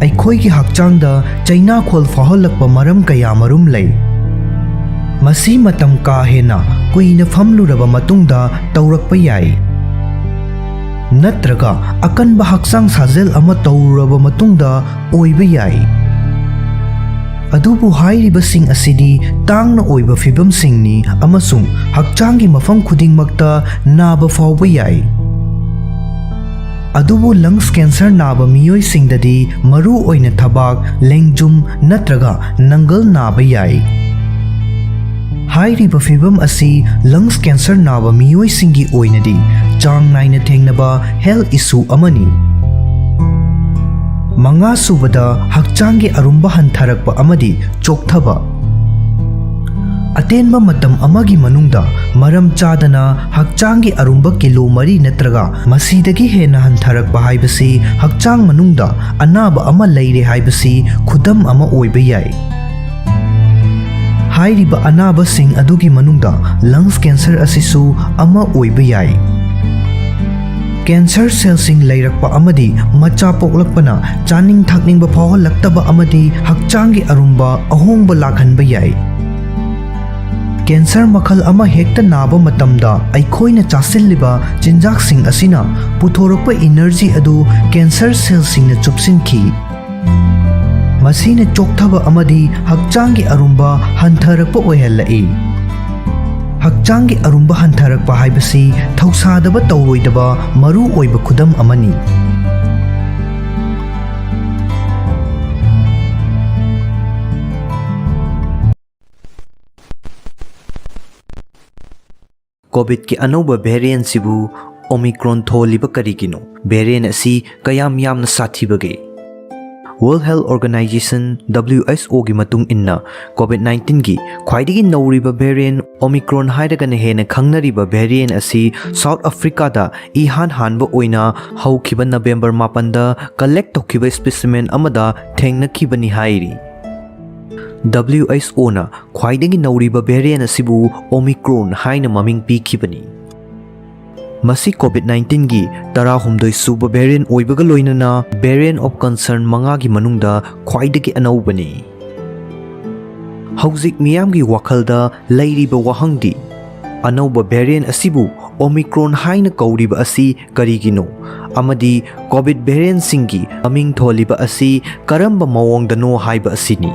ꯑꯩꯈꯣꯏꯒꯤ ꯍꯛꯆꯥꯡꯗ ꯆꯩꯅꯥꯈꯣꯜ ꯐꯥꯎꯍꯜꯂꯛꯄ ꯃꯔꯝ ꯀꯌꯥꯃꯔꯨꯝ ꯂꯩ꯫ ꯃꯁꯤ ꯃꯇꯝ ꯀꯥ ꯍꯦꯟꯅ ꯀꯨꯏꯅ ꯐꯝꯂꯨꯔꯕ ꯃꯇꯨꯡꯗ ꯇꯧꯔꯛꯄ ꯌꯥꯏ꯫ ꯅꯠꯇ꯭ꯔꯒ ꯑꯀꯟꯕ ꯍꯛꯆꯥꯡ ꯁꯥꯖꯦꯜ ꯑꯃ ꯇꯧꯔꯨꯔꯕ ꯃꯇꯨꯡꯗ ꯑꯣꯏꯕ ꯌꯥꯏ꯫ ꯑꯗꯨꯕꯨ ꯍꯥꯏꯔꯤꯕꯁꯤꯡ ꯑꯁꯤꯗꯤ ꯇꯥꯡꯅ ꯑꯣꯏꯕ ꯐꯤꯚꯝꯁꯤꯡꯅꯤ ꯑꯃꯁꯨꯡ ꯍꯛꯆꯥꯡꯒꯤ ꯃꯐꯝ ꯈꯨꯗꯤꯡꯃꯛꯇ ꯅꯥꯕ ꯐꯥꯎꯕ ꯌꯥꯏ꯫ ꯑꯗꯨꯕꯨ ꯂꯪꯁ ꯀꯦꯟꯁꯔ ꯅꯥꯕ ꯃꯤꯑꯣꯏꯁꯤꯡꯗꯗꯤ ꯃꯔꯨ ꯑꯣꯏꯅ ꯊꯕꯥꯛ, ꯂꯦꯡꯖꯨꯝ ꯅꯠꯇ꯭ꯔꯒ ꯅꯪꯒꯜ ꯅꯥꯕ ꯌꯥꯏ꯫ ꯍꯥꯏꯔꯤꯕ ꯐꯤꯚꯝ ꯑꯁꯤ ꯂꯪꯁ ꯀꯦꯟꯁꯔ ꯅꯥꯕ ꯃꯤꯑꯣꯏꯁꯤꯡꯒꯤ ꯑꯣꯏꯅꯗꯤ ꯆꯥꯡ ꯅꯥꯏꯅ ꯊꯦꯡꯅꯕ ꯍꯦꯜꯊ ꯏꯁꯨ ꯑꯃꯅꯤ꯫ ꯃꯉꯥꯁꯨꯕꯗ, ꯍꯛꯆꯥꯡꯒꯤ ꯑꯔꯨꯝꯕ ꯍꯟꯊꯔꯛꯄ ꯑꯃꯗꯤ ꯆꯣꯛꯊꯕ꯫ ꯑꯇꯦꯟꯕ ꯃꯇꯝ ꯑꯃꯒꯤ ꯃꯅꯨꯡꯗ ꯃꯔꯝ ꯆꯥꯗꯅ ꯍꯛꯆꯥꯡꯒꯤ ꯑꯔꯨꯝꯕ ꯀꯤꯂꯣ ꯃꯔꯤ ꯅꯠꯇ꯭ꯔꯒ ꯃꯁꯤꯗꯒꯤ ꯍꯦꯟꯅ ꯍꯟꯊꯔꯛꯄ ꯍꯥꯏꯕꯁꯤ ꯍꯛꯆꯥꯡ ꯃꯅꯨꯡꯗ ꯑꯅꯥꯕ ꯑꯃ ꯂꯩꯔꯦ ꯍꯥꯏꯕꯁꯤ ꯈꯨꯗꯝ ꯑꯃ ꯑꯣꯏꯕ ꯌꯥꯏ꯫ ꯍꯥꯏꯔꯤꯕ ꯑꯅꯥꯕꯁꯤꯡ ꯑꯗꯨꯒꯤ ꯃꯅꯨꯡꯗ ꯂꯪꯁ ꯀꯦꯟꯁꯔ ꯑꯁꯤꯁꯨ ꯑꯃ ꯑꯣꯏꯕ ꯌꯥꯏ꯫ ꯀꯦꯟꯁꯔ ꯁꯦꯜꯁꯤꯡ ꯂꯩꯔꯛꯄ ꯑꯃꯗꯤ ꯃꯆꯥ ꯄꯣꯛꯂꯛꯄꯅ ꯆꯥꯅꯤꯡ ꯊꯛꯅꯤꯡꯕ ꯐꯥꯎꯍꯜꯂꯛꯇꯕ ꯑꯃꯗꯤ ꯍꯛꯆꯥꯡꯒꯤ ꯑꯔꯨꯝꯕ ꯑꯍꯣꯡꯕ ꯂꯥꯛꯍꯟꯕ ꯌꯥꯏ꯫ ꯀꯦꯟꯁꯔ ꯃꯈꯜ ꯑꯃ ꯍꯦꯛꯇ ꯅꯥꯕ ꯃꯇꯝꯗ ꯑꯩꯈꯣꯏꯅ ꯆꯥꯁꯤꯜꯂꯤꯕ ꯆꯤꯟꯖꯥꯛꯁꯤꯡ ꯑꯁꯤꯅ ꯄꯨꯊꯣꯔꯛꯄ ꯏꯅꯔꯖꯤ ꯑꯗꯨ ꯀꯦꯟꯁꯔ ꯁꯦꯜꯁꯤꯡꯅ ꯆꯨꯞꯁꯤꯟꯈꯤ꯫ ꯃꯁꯤꯅ ꯆꯣꯛꯊꯕ ꯑꯃꯗꯤ ꯍꯛꯆꯥꯡꯒꯤ ꯑꯔꯨꯝꯕ ꯍꯟꯊꯔꯛꯄ ꯑꯣꯏꯍꯜꯂꯛꯏ꯫ ꯍꯛꯆꯥꯡꯒꯤ ꯑꯔꯨꯝꯕ ꯍꯟꯊꯔꯛꯄ ꯍꯥꯏꯕꯁꯤ ꯊꯧꯁꯥꯗꯕ ꯇꯧꯔꯣꯏꯗꯕ ꯃꯔꯨ ꯑꯣꯏꯕ ꯈꯨꯗꯝ ꯑꯃꯅꯤ꯫ ꯀꯣꯚꯤꯗꯀꯤ ꯑꯅꯧꯕ ꯚꯦꯔꯤꯌꯦꯟꯁꯤꯕꯨ ꯑꯣꯃꯤꯀ꯭ꯔꯣꯟ ꯊꯣꯜꯂꯤꯕ ꯀꯔꯤꯒꯤꯅꯣ? ꯚꯦꯔꯤꯌꯦꯟ ꯑꯁꯤ ꯀꯌꯥꯝ ꯌꯥꯝꯅ ꯁꯥꯊꯤꯕꯒꯦ? World Health Organization, W H O ꯒꯤ ꯃꯇꯨꯡ ꯏꯟꯅ, ꯀꯣꯚꯤꯗ ꯅꯥꯏꯟꯇꯤꯟꯒꯤ ꯈ꯭ꯋꯥꯏꯗꯒꯤ ꯅꯧꯔꯤꯕ ꯚꯦꯔꯤꯌꯦꯟ ꯑꯣꯃꯤꯀ꯭ꯔꯣꯟ ꯍꯥꯏꯔꯒꯅ ꯍꯦꯟꯅ ꯈꯪꯅꯔꯤꯕ ꯚꯦꯔꯤꯌꯦꯟ ꯑꯁꯤ ꯁꯥꯎꯠ ꯑꯐ꯭ꯔꯤꯀꯥꯗ ꯏꯍꯥꯟ ꯍꯥꯟꯕ ꯑꯣꯏꯅ ꯍꯧꯈꯤꯕ ꯅꯕꯦꯝꯕꯔ ꯃꯥꯄꯟꯗ ꯀꯂꯦꯛ ꯇꯧꯈꯤꯕ ꯁ꯭ꯄꯤꯁꯤꯃꯦꯟ ꯑꯃꯗ ꯊꯦꯡꯅꯈꯤꯕꯅꯤ ꯍꯥꯏꯔꯤ꯫ W H O ꯅ ꯈ꯭ꯋꯥꯏꯗꯒꯤ ꯅꯧꯔꯤꯕ ꯚꯦꯔꯤꯌꯦꯟ ꯑꯁꯤꯕꯨ ꯑꯣꯃꯤꯀ꯭ꯔꯣꯟ ꯍꯥꯏꯅ ꯃꯃꯤꯡ ꯄꯤꯈꯤꯕꯅꯤ꯫ ꯃꯁꯤ ꯀꯣꯚꯤꯗ ꯅꯥꯏꯟꯇꯤꯟꯒꯤ ꯇꯔꯥꯍꯨꯝꯗꯣꯏ ꯁꯨꯕ ꯚꯦꯔꯤꯌꯦꯟ ꯑꯣꯏꯕꯒ ꯂꯣꯏꯅꯅ ꯚꯦꯔꯤꯌꯦꯟ ꯑꯣꯐ ꯀꯟꯁꯔꯟ ꯃꯉꯥꯒꯤ ꯃꯅꯨꯡꯗ ꯈ꯭ꯋꯥꯏꯗꯒꯤ ꯑꯅꯧꯕꯅꯤ꯫ ꯍꯧꯖꯤꯛ ꯃꯤꯌꯥꯝꯒꯤ ꯋꯥꯈꯜꯗ ꯂꯩꯔꯤꯕ ꯋꯥꯍꯪꯗꯤ, ꯑꯅꯧꯕ ꯚꯦꯔꯤꯌꯦꯟ ꯑꯁꯤꯕꯨ ꯑꯣꯃꯤꯀ꯭ꯔꯣꯟ ꯍꯥꯏꯅ ꯀꯧꯔꯤꯕ ꯑꯁꯤ ꯀꯔꯤꯒꯤꯅꯣ? ꯑꯃꯗꯤ ꯀꯣꯚꯤꯗ ꯚꯦꯔꯤꯌꯦꯟꯁꯤꯡꯒꯤ ꯃꯃꯤꯡ ꯊꯣꯜꯂꯤꯕ ꯑꯁꯤ ꯀꯔꯝꯕ ꯃꯑꯣꯡꯗꯅꯣ ꯍꯥꯏꯕ ꯑꯁꯤꯅꯤ꯫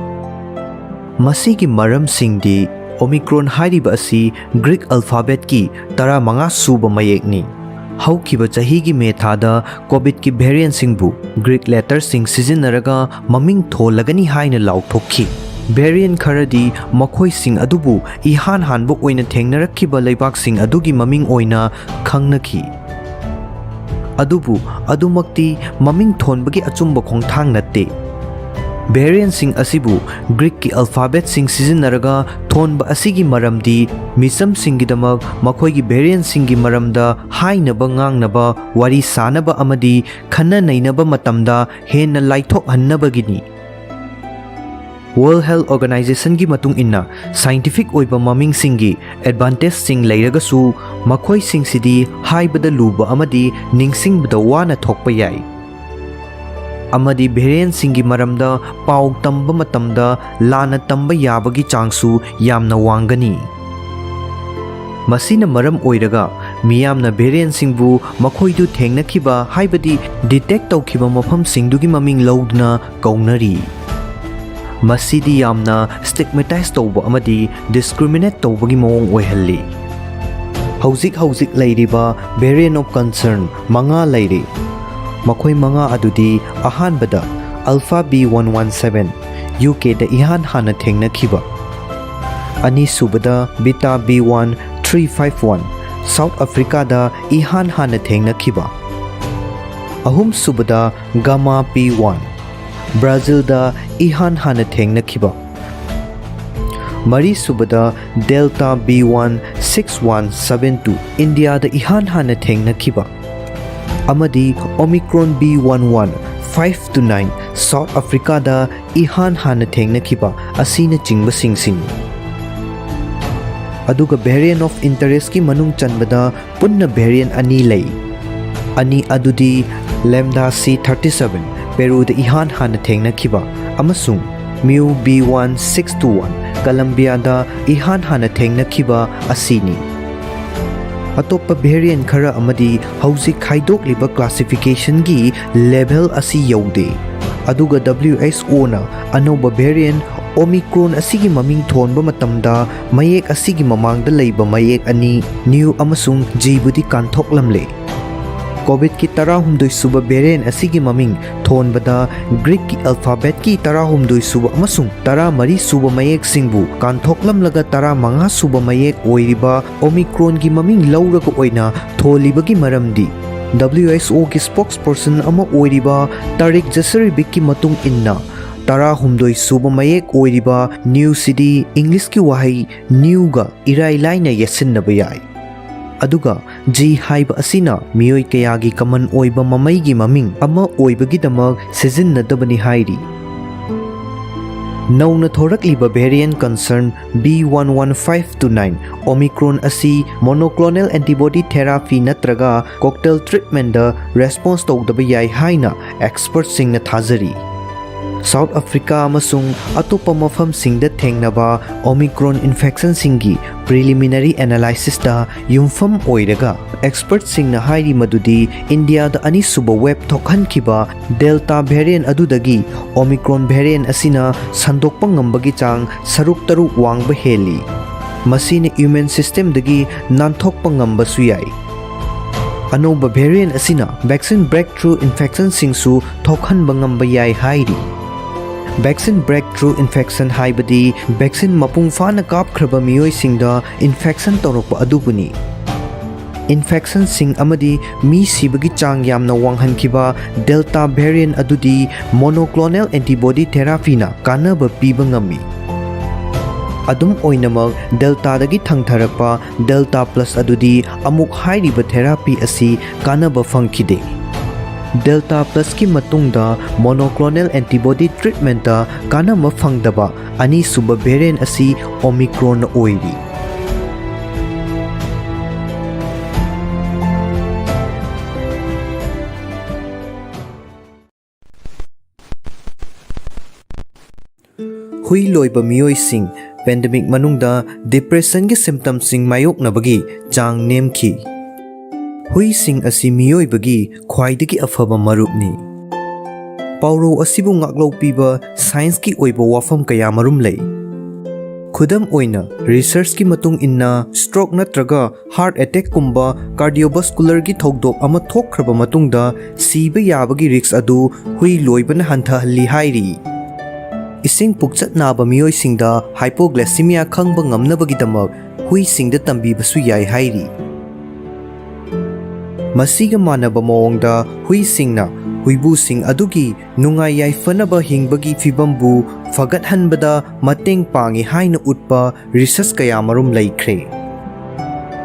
ꯃꯁꯤꯒꯤ ꯃꯔꯝꯁꯤꯡꯗꯤ, ꯑꯣꯃꯤꯀ꯭ꯔꯣꯟ ꯍꯥꯏꯔꯤꯕ ꯑꯁꯤ ꯒ꯭ꯔꯤꯛ ꯑꯜꯐꯥꯕꯦꯠꯀꯤ ꯇꯔꯥꯃꯉꯥ ꯁꯨꯕ ꯃꯌꯦꯛꯅꯤ꯫ ꯍꯧꯈꯤꯕ ꯆꯍꯤꯒꯤ ꯃꯦ ꯊꯥꯗ ꯀꯣꯚꯤꯗꯀꯤ ꯚꯦꯔꯤꯌꯦꯟꯁꯤꯡꯕꯨ ꯒ꯭ꯔꯤꯛ ꯂꯦꯇꯔꯁꯤꯡ ꯁꯤꯖꯤꯟꯅꯔꯒ ꯃꯃꯤꯡ ꯊꯣꯜꯂꯒꯅꯤ ꯍꯥꯏꯅ ꯂꯥꯎꯊꯣꯛꯈꯤ꯫ ꯚꯦꯔꯤꯌꯦꯟ ꯈꯔꯗꯤ ꯃꯈꯣꯏꯁꯤꯡ ꯑꯗꯨꯕꯨ ꯏꯍꯥꯟ ꯍꯥꯟꯕ ꯑꯣꯏꯅ ꯊꯦꯡꯅꯔꯛꯈꯤꯕ ꯂꯩꯕꯥꯛꯁꯤꯡ ꯑꯗꯨꯒꯤ ꯃꯃꯤꯡ ꯑꯣꯏꯅ ꯈꯪꯅꯈꯤ꯫ ꯑꯗꯨꯕꯨ ꯑꯗꯨꯃꯛꯇꯤ ꯃꯃꯤꯡ ꯊꯣꯟꯕꯒꯤ ꯑꯆꯨꯝꯕ ꯈꯣꯡꯊꯥꯡ ꯅꯠꯇꯦ꯫ ꯚꯦꯔꯤꯌꯦꯟꯁꯤꯡ ꯑꯁꯤꯕꯨ ꯒ꯭ꯔꯤꯛꯀꯤ ꯑꯜꯐꯥꯕꯦꯠꯁꯤꯡ ꯁꯤꯖꯤꯟꯅꯔꯒ ꯊꯣꯟꯕ ꯑꯁꯤꯒꯤ ꯃꯔꯝꯗꯤ ꯃꯤꯆꯝꯁꯤꯡꯒꯤꯗꯃꯛ ꯃꯈꯣꯏꯒꯤ ꯚꯦꯔꯤꯌꯦꯟꯁꯤꯡꯒꯤ ꯃꯔꯝꯗ ꯍꯥꯏꯅꯕ, ꯉꯥꯡꯅꯕ, ꯋꯥꯔꯤ ꯁꯥꯅꯕ ꯑꯃꯗꯤ ꯈꯟꯅ ꯅꯩꯅꯕ ꯃꯇꯝꯗ ꯍꯦꯟꯅ ꯂꯥꯏꯊꯣꯛꯍꯟꯅꯕꯒꯤꯅꯤ꯫ World Health Organizationꯒꯤ ꯃꯇꯨꯡ ꯏꯟꯅ, scientific ꯑꯣꯏꯕ ꯃꯃꯤꯡꯁꯤꯡꯒꯤ advantageꯁꯤꯡ ꯂꯩꯔꯒꯁꯨ, ꯃꯈꯣꯏꯁꯤꯡꯁꯤꯗꯤ ꯍꯥꯏꯕꯗ ꯂꯨꯕ ꯑꯃꯗꯤ ꯅꯤꯡꯁꯤꯡꯕꯗ ꯋꯥꯅ ꯊꯣꯛꯄ ꯌꯥꯏ꯫ ꯑꯃꯗꯤ variantꯁꯤꯡꯒꯤ ꯃꯔꯝꯗ ꯄꯥꯎ ꯇꯝꯕ ꯃꯇꯝꯗ ꯂꯥꯟꯅ ꯇꯝꯕ ꯌꯥꯕꯒꯤ ꯆꯥꯡꯁꯨ ꯌꯥꯝꯅ ꯋꯥꯡꯒꯅꯤ꯫ ꯃꯁꯤꯅ ꯃꯔꯝ ꯑꯣꯏꯔꯒ ꯃꯤꯌꯥꯝꯅ variantꯁꯤꯡꯕꯨ ꯃꯈꯣꯏꯗꯨ ꯊꯦꯡꯅꯈꯤꯕ, ꯍꯥꯏꯕꯗꯤ detect ꯇꯧꯈꯤꯕ ꯃꯐꯝꯁꯤꯡꯗꯨꯒꯤ ꯃꯃꯤꯡ ꯂꯧꯗꯨꯅ ꯀꯧꯅꯔꯤ꯫ ꯃꯁꯤꯗꯤ ꯌꯥꯝꯅ stigmatize ꯇꯧꯕ ꯑꯃꯗꯤ discriminate ꯇꯧꯕꯒꯤ ꯃꯑꯣꯡ ꯑꯣꯏꯍꯜꯂꯤ꯫ ꯍꯧꯖꯤꯛ ꯍꯧꯖꯤꯛ ꯂꯩꯔꯤꯕ variant of concern ꯃꯉꯥ ꯂꯩꯔꯤ꯫ ꯃꯈꯣꯏ ꯃꯉꯥ ꯑꯗꯨꯗꯤ, ꯑꯍꯥꯟꯕꯗ, Alpha B one one seven, UKꯗ ꯏꯍꯥꯟ ꯍꯥꯟꯅ ꯊꯦꯡꯅꯈꯤꯕ꯫ ꯑꯅꯤꯁꯨꯕꯗ, Beta B one three five one, South Africaꯗ ꯏꯍꯥꯟ ꯍꯥꯟꯅ ꯊꯦꯡꯅꯈꯤꯕ꯫ ꯑꯍꯨꯝꯁꯨꯕꯗ, Gamma P one, ꯕ꯭ꯔꯥꯖꯤꯜꯗ ꯏꯍꯥꯟ ꯍꯥꯟꯅ ꯊꯦꯡꯅꯈꯤꯕ꯫ ꯃꯔꯤꯁꯨꯕꯗ, Delta B one six one seven two, ꯏꯟꯗꯤꯌꯥꯗ ꯏꯍꯥꯟ ꯍꯥꯟꯅ ꯊꯦꯡꯅꯈꯤꯕ꯫ ꯑꯃꯗꯤ Omicron B one one five two nine, South Africaꯗ ꯏꯍꯥꯟ ꯍꯥꯟꯅ ꯊꯦꯡꯅꯈꯤꯕ ꯑꯁꯤꯅꯆꯤꯡꯕꯁꯤꯡꯁꯤꯅꯤ꯫ ꯑꯗꯨꯒ variant of interestꯀꯤ ꯃꯅꯨꯡ ꯆꯟꯕꯗ ꯄꯨꯟꯅ variant ꯑꯅꯤ ꯂꯩ꯫ ꯑꯅꯤ ꯑꯗꯨꯗꯤ Lambda C thirty seven, ꯄꯦꯔꯨꯗ ꯏꯍꯥꯟ ꯍꯥꯟꯅ ꯊꯦꯡꯅꯈꯤꯕ, ꯑꯃꯁꯨꯡ Mu B one six two one, ꯀꯂꯝꯕꯤꯌꯥꯗ ꯏꯍꯥꯟ ꯍꯥꯟꯅ ꯊꯦꯡꯅꯈꯤꯕ ꯑꯁꯤꯅꯤ꯫ ꯑꯇꯣꯞꯄ variant ꯈꯔ ꯑꯃꯗꯤ ꯍꯧꯖꯤꯛ ꯈꯥꯏꯗꯣꯛꯂꯤꯕ classificationꯒꯤ level ꯑꯁꯤ ꯌꯧꯗꯦ꯫ ꯑꯗꯨꯒ WHOꯅ ꯑꯅꯧꯕ variant Omicron ꯑꯁꯤꯒꯤ ꯃꯃꯤꯡ ꯊꯣꯟꯕ ꯃꯇꯝꯗ ꯃꯌꯦꯛ ꯑꯁꯤꯒꯤ ꯃꯃꯥꯡꯗ ꯂꯩꯕ ꯃꯌꯦꯛ ꯑꯅꯤ, Nu ꯑꯃꯁꯨꯡ Gꯕꯨꯗꯤ ꯀꯥꯟꯊꯣꯛꯂꯝꯂꯦ꯫ COVIDꯀꯤ ꯇꯔꯥꯍꯨꯝꯗꯣꯏ ꯁꯨꯕ variant ꯑꯁꯤꯒꯤ ꯃꯃꯤꯡ ꯊꯣꯟꯕꯗ Greekꯀꯤ alphabetꯀꯤ ꯇꯔꯥꯍꯨꯝꯗꯣꯏ ꯁꯨꯕ ꯑꯃꯁꯨꯡ ꯇꯔꯥꯃꯔꯤ ꯁꯨꯕ ꯃꯌꯦꯛꯁꯤꯡꯕꯨ ꯀꯥꯟꯊꯣꯛꯂꯝꯂꯒ ꯇꯔꯥꯃꯉꯥ ꯁꯨꯕ ꯃꯌꯦꯛ ꯑꯣꯏꯔꯤꯕ Omicronꯒꯤ ꯃꯃꯤꯡ ꯂꯧꯔꯒ ꯑꯣꯏꯅ ꯊꯣꯜꯂꯤꯕꯒꯤ ꯃꯔꯝꯗꯤ, WHOꯒꯤ spokesperson ꯑꯃ ꯑꯣꯏꯔꯤꯕ ꯇꯥꯔꯤꯛ ꯖꯁꯔꯤꯕꯤꯛꯀꯤ ꯃꯇꯨꯡ ꯏꯟꯅ, ꯇꯔꯥꯍꯨꯝꯗꯣꯏ ꯁꯨꯕ ꯃꯌꯦꯛ ꯑꯣꯏꯔꯤꯕ Nuꯁꯤꯗꯤ Englishꯀꯤ ꯋꯥꯍꯩ newꯒ ꯏꯔꯥꯏ ꯂꯥꯏꯅ ꯌꯦꯠꯁꯤꯟꯅꯕ ꯌꯥꯏ꯫ ꯑꯗꯨꯒ G ꯍꯥꯏꯕ ꯑꯁꯤꯅ ꯃꯤꯑꯣꯏ ꯀꯌꯥꯒꯤ common ꯑꯣꯏꯕ ꯃꯃꯩꯒꯤ ꯃꯃꯤꯡ ꯑꯃ ꯑꯣꯏꯕꯒꯤꯗꯃꯛ ꯁꯤꯖꯤꯟꯅꯗꯕꯅꯤ ꯍꯥꯏꯔꯤ꯫ ꯅꯧꯅ ꯊꯣꯔꯛꯂꯤꯕ variant concern B one one five two nine Omicron ꯑꯁꯤ monoclonal antibody therapy ꯅꯠꯇ꯭ꯔꯒ cocktail treatmentꯗ response ꯇꯧꯗꯕ ꯌꯥꯏ ꯍꯥꯏꯅ expertꯁꯤꯡꯅ ꯊꯥꯖꯔꯤ꯫ South Africa ꯑꯃꯁꯨꯡ ꯑꯇꯣꯞꯄ ꯃꯐꯝꯁꯤꯡꯗ ꯊꯦꯡꯅꯕ Omicron infectionꯁꯤꯡꯒꯤ preliminary analysisꯇ ꯌꯨꯝꯐꯝ ꯑꯣꯏꯔꯒ, expertꯁꯤꯡꯅ ꯍꯥꯏꯔꯤ ꯃꯗꯨꯗꯤ ꯏꯟꯗꯤꯌꯥꯗ ꯑꯅꯤꯁꯨꯕ wave ꯊꯣꯛꯍꯟꯈꯤꯕ Delta variant ꯑꯗꯨꯗꯒꯤ Omicron variant ꯑꯁꯤꯅ ꯁꯟꯗꯣꯛꯄ ꯉꯝꯕꯒꯤ ꯆꯥꯡ ꯁꯔꯨꯛ ꯇꯔꯨꯛ ꯋꯥꯡꯕ ꯍꯦꯜꯂꯤ꯫ ꯃꯁꯤꯅ immune systemꯗꯒꯤ ꯅꯥꯟꯊꯣꯛꯄ ꯉꯝꯕꯁꯨ ꯌꯥꯏ꯫ ꯑꯅꯧꯕ variant ꯑꯁꯤꯅ vaccine breakthrough infectionꯁꯤꯡꯁꯨ ꯊꯣꯛꯍꯟꯕ ꯉꯝꯕ ꯌꯥꯏ ꯍꯥꯏꯔꯤ꯫ Vaccine breakthrough infection ꯍꯥꯏꯕꯗꯤ vaccine ꯃꯄꯨꯡ ꯐꯥꯅ ꯀꯥꯞꯈ꯭ꯔꯕ ꯃꯤꯑꯣꯏꯁꯤꯡꯗ infection ꯇꯧꯔꯛꯄ ꯑꯗꯨꯕꯨꯅꯤ꯫ Infectionꯁꯤꯡ ꯑꯃꯗꯤ ꯃꯤ ꯁꯤꯕꯒꯤ ꯆꯥꯡ ꯌꯥꯝꯅ ꯋꯥꯡꯍꯟꯈꯤꯕ Delta variant ꯑꯗꯨꯗꯤ monoclonal antibody therapyꯅ ꯀꯥꯟꯅꯕ ꯄꯤꯕ ꯉꯝꯃꯤ꯫ ꯑꯗꯨꯝ ꯑꯣꯏꯅꯃꯛ, Deltaꯗꯒꯤ ꯊꯪꯊꯔꯛꯄ Delta Plus ꯑꯗꯨꯗꯤ ꯑꯃꯨꯛ ꯍꯥꯏꯔꯤꯕ therapy ꯑꯁꯤ ꯀꯥꯟꯅꯕ ꯐꯪꯈꯤꯗꯦ꯫ Delta Plusꯀꯤ ꯃꯇꯨꯡꯗ monoclonal antibody treatmentꯇ ꯀꯥꯟꯅꯕ ꯐꯪꯗꯕ ꯑꯅꯤꯁꯨꯕ variant ꯑꯁꯤ Omicronꯅ ꯑꯣꯏꯔꯤ꯫ ꯍꯨꯏ ꯂꯣꯏꯕ ꯃꯤꯑꯣꯏꯁꯤꯡ pandemic ꯃꯅꯨꯡꯗ depressionꯒꯤ symptomꯁꯤꯡ ꯃꯥꯌꯣꯛꯅꯕꯒꯤ ꯆꯥꯡ ꯅꯦꯝꯈꯤ꯫ ꯍꯨꯏꯁꯤꯡ ꯑꯁꯤ ꯃꯤꯑꯣꯏꯕꯒꯤ ꯈ꯭ꯋꯥꯏꯗꯒꯤ ꯑꯐꯕ ꯃꯔꯨꯞꯅꯤ꯫ ꯄꯥꯎꯔꯧ ꯑꯁꯤꯕꯨ ꯉꯥꯛꯂꯧ ꯄꯤꯕ scienceꯀꯤ ꯑꯣꯏꯕ ꯋꯥꯐꯝ ꯀꯌꯥꯃꯔꯨꯝ ꯂꯩ꯫ ꯈꯨꯗꯝ ꯑꯣꯏꯅ, researchꯀꯤ ꯃꯇꯨꯡ ꯏꯟꯅ, stroke ꯅꯠꯇ꯭ꯔꯒ heart attackꯀꯨꯝꯕ cardiovascularꯒꯤ ꯊꯧꯗꯣꯛ ꯑꯃ ꯊꯣꯛꯈ꯭ꯔꯕ ꯃꯇꯨꯡꯗ ꯁꯤꯕ ꯌꯥꯕꯒꯤ risk ꯑꯗꯨ ꯍꯨꯏ ꯂꯣꯏꯕꯅ ꯍꯟꯊꯍꯜꯂꯤ ꯍꯥꯏꯔꯤ꯫ ꯏꯁꯤꯡ ꯄꯨꯛꯆꯠ ꯅꯥꯕ ꯃꯤꯑꯣꯏꯁꯤꯡꯗ hypoglycemia ꯈꯪꯕ ꯉꯝꯅꯕꯒꯤꯗꯃꯛ ꯍꯨꯏꯁꯤꯡꯗ ꯇꯝꯕꯤꯕꯁꯨ ꯌꯥꯏ ꯍꯥꯏꯔꯤ꯫ ꯃꯁꯤꯒ ꯃꯥꯟꯅꯕ ꯃꯑꯣꯡꯗ, ꯍꯨꯏꯁꯤꯡꯅ ꯍꯨꯏꯕꯨꯁꯤꯡ ꯑꯗꯨꯒꯤ ꯅꯨꯡꯉꯥꯏ ꯌꯥꯏꯐꯅꯕ ꯍꯤꯡꯕꯒꯤ ꯐꯤꯚꯝꯕꯨ ꯐꯒꯠꯍꯟꯕꯗ ꯃꯇꯦꯡ ꯄꯥꯡꯏ ꯍꯥꯏꯅ ꯎꯠꯄ research ꯀꯌꯥꯃꯔꯨꯝ ꯂꯩꯈ꯭ꯔꯦ꯫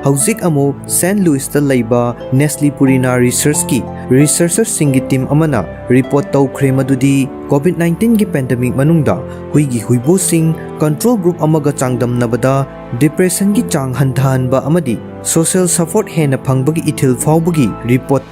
ꯍꯧꯖꯤꯛ ꯑꯃꯨꯛ ꯁꯦꯟ ꯂꯨꯏꯁꯇ ꯂꯩꯕ Nestle Purina Researchꯀꯤ researcherꯁꯤꯡꯒꯤ team ꯑꯃꯅ report ꯇꯧꯈ꯭ꯔꯦ ꯃꯗꯨꯗꯤ COVID nineteenꯒꯤ pandemic ꯃꯅꯨꯡꯗ ꯍꯨꯏꯒꯤ ꯍꯨꯏꯕꯨꯁꯤꯡ control group ꯑꯃꯒ ꯆꯥꯡꯗꯝꯅꯕꯗ depressionꯒꯤ ꯆꯥꯡ ꯍꯟꯊꯍꯟꯕ ꯑꯃꯗꯤ social support ꯍꯦꯟꯅ ꯐꯪꯕꯒꯤ ꯏꯊꯤꯜ ꯐꯥꯎꯕꯒꯤ report ꯇꯧ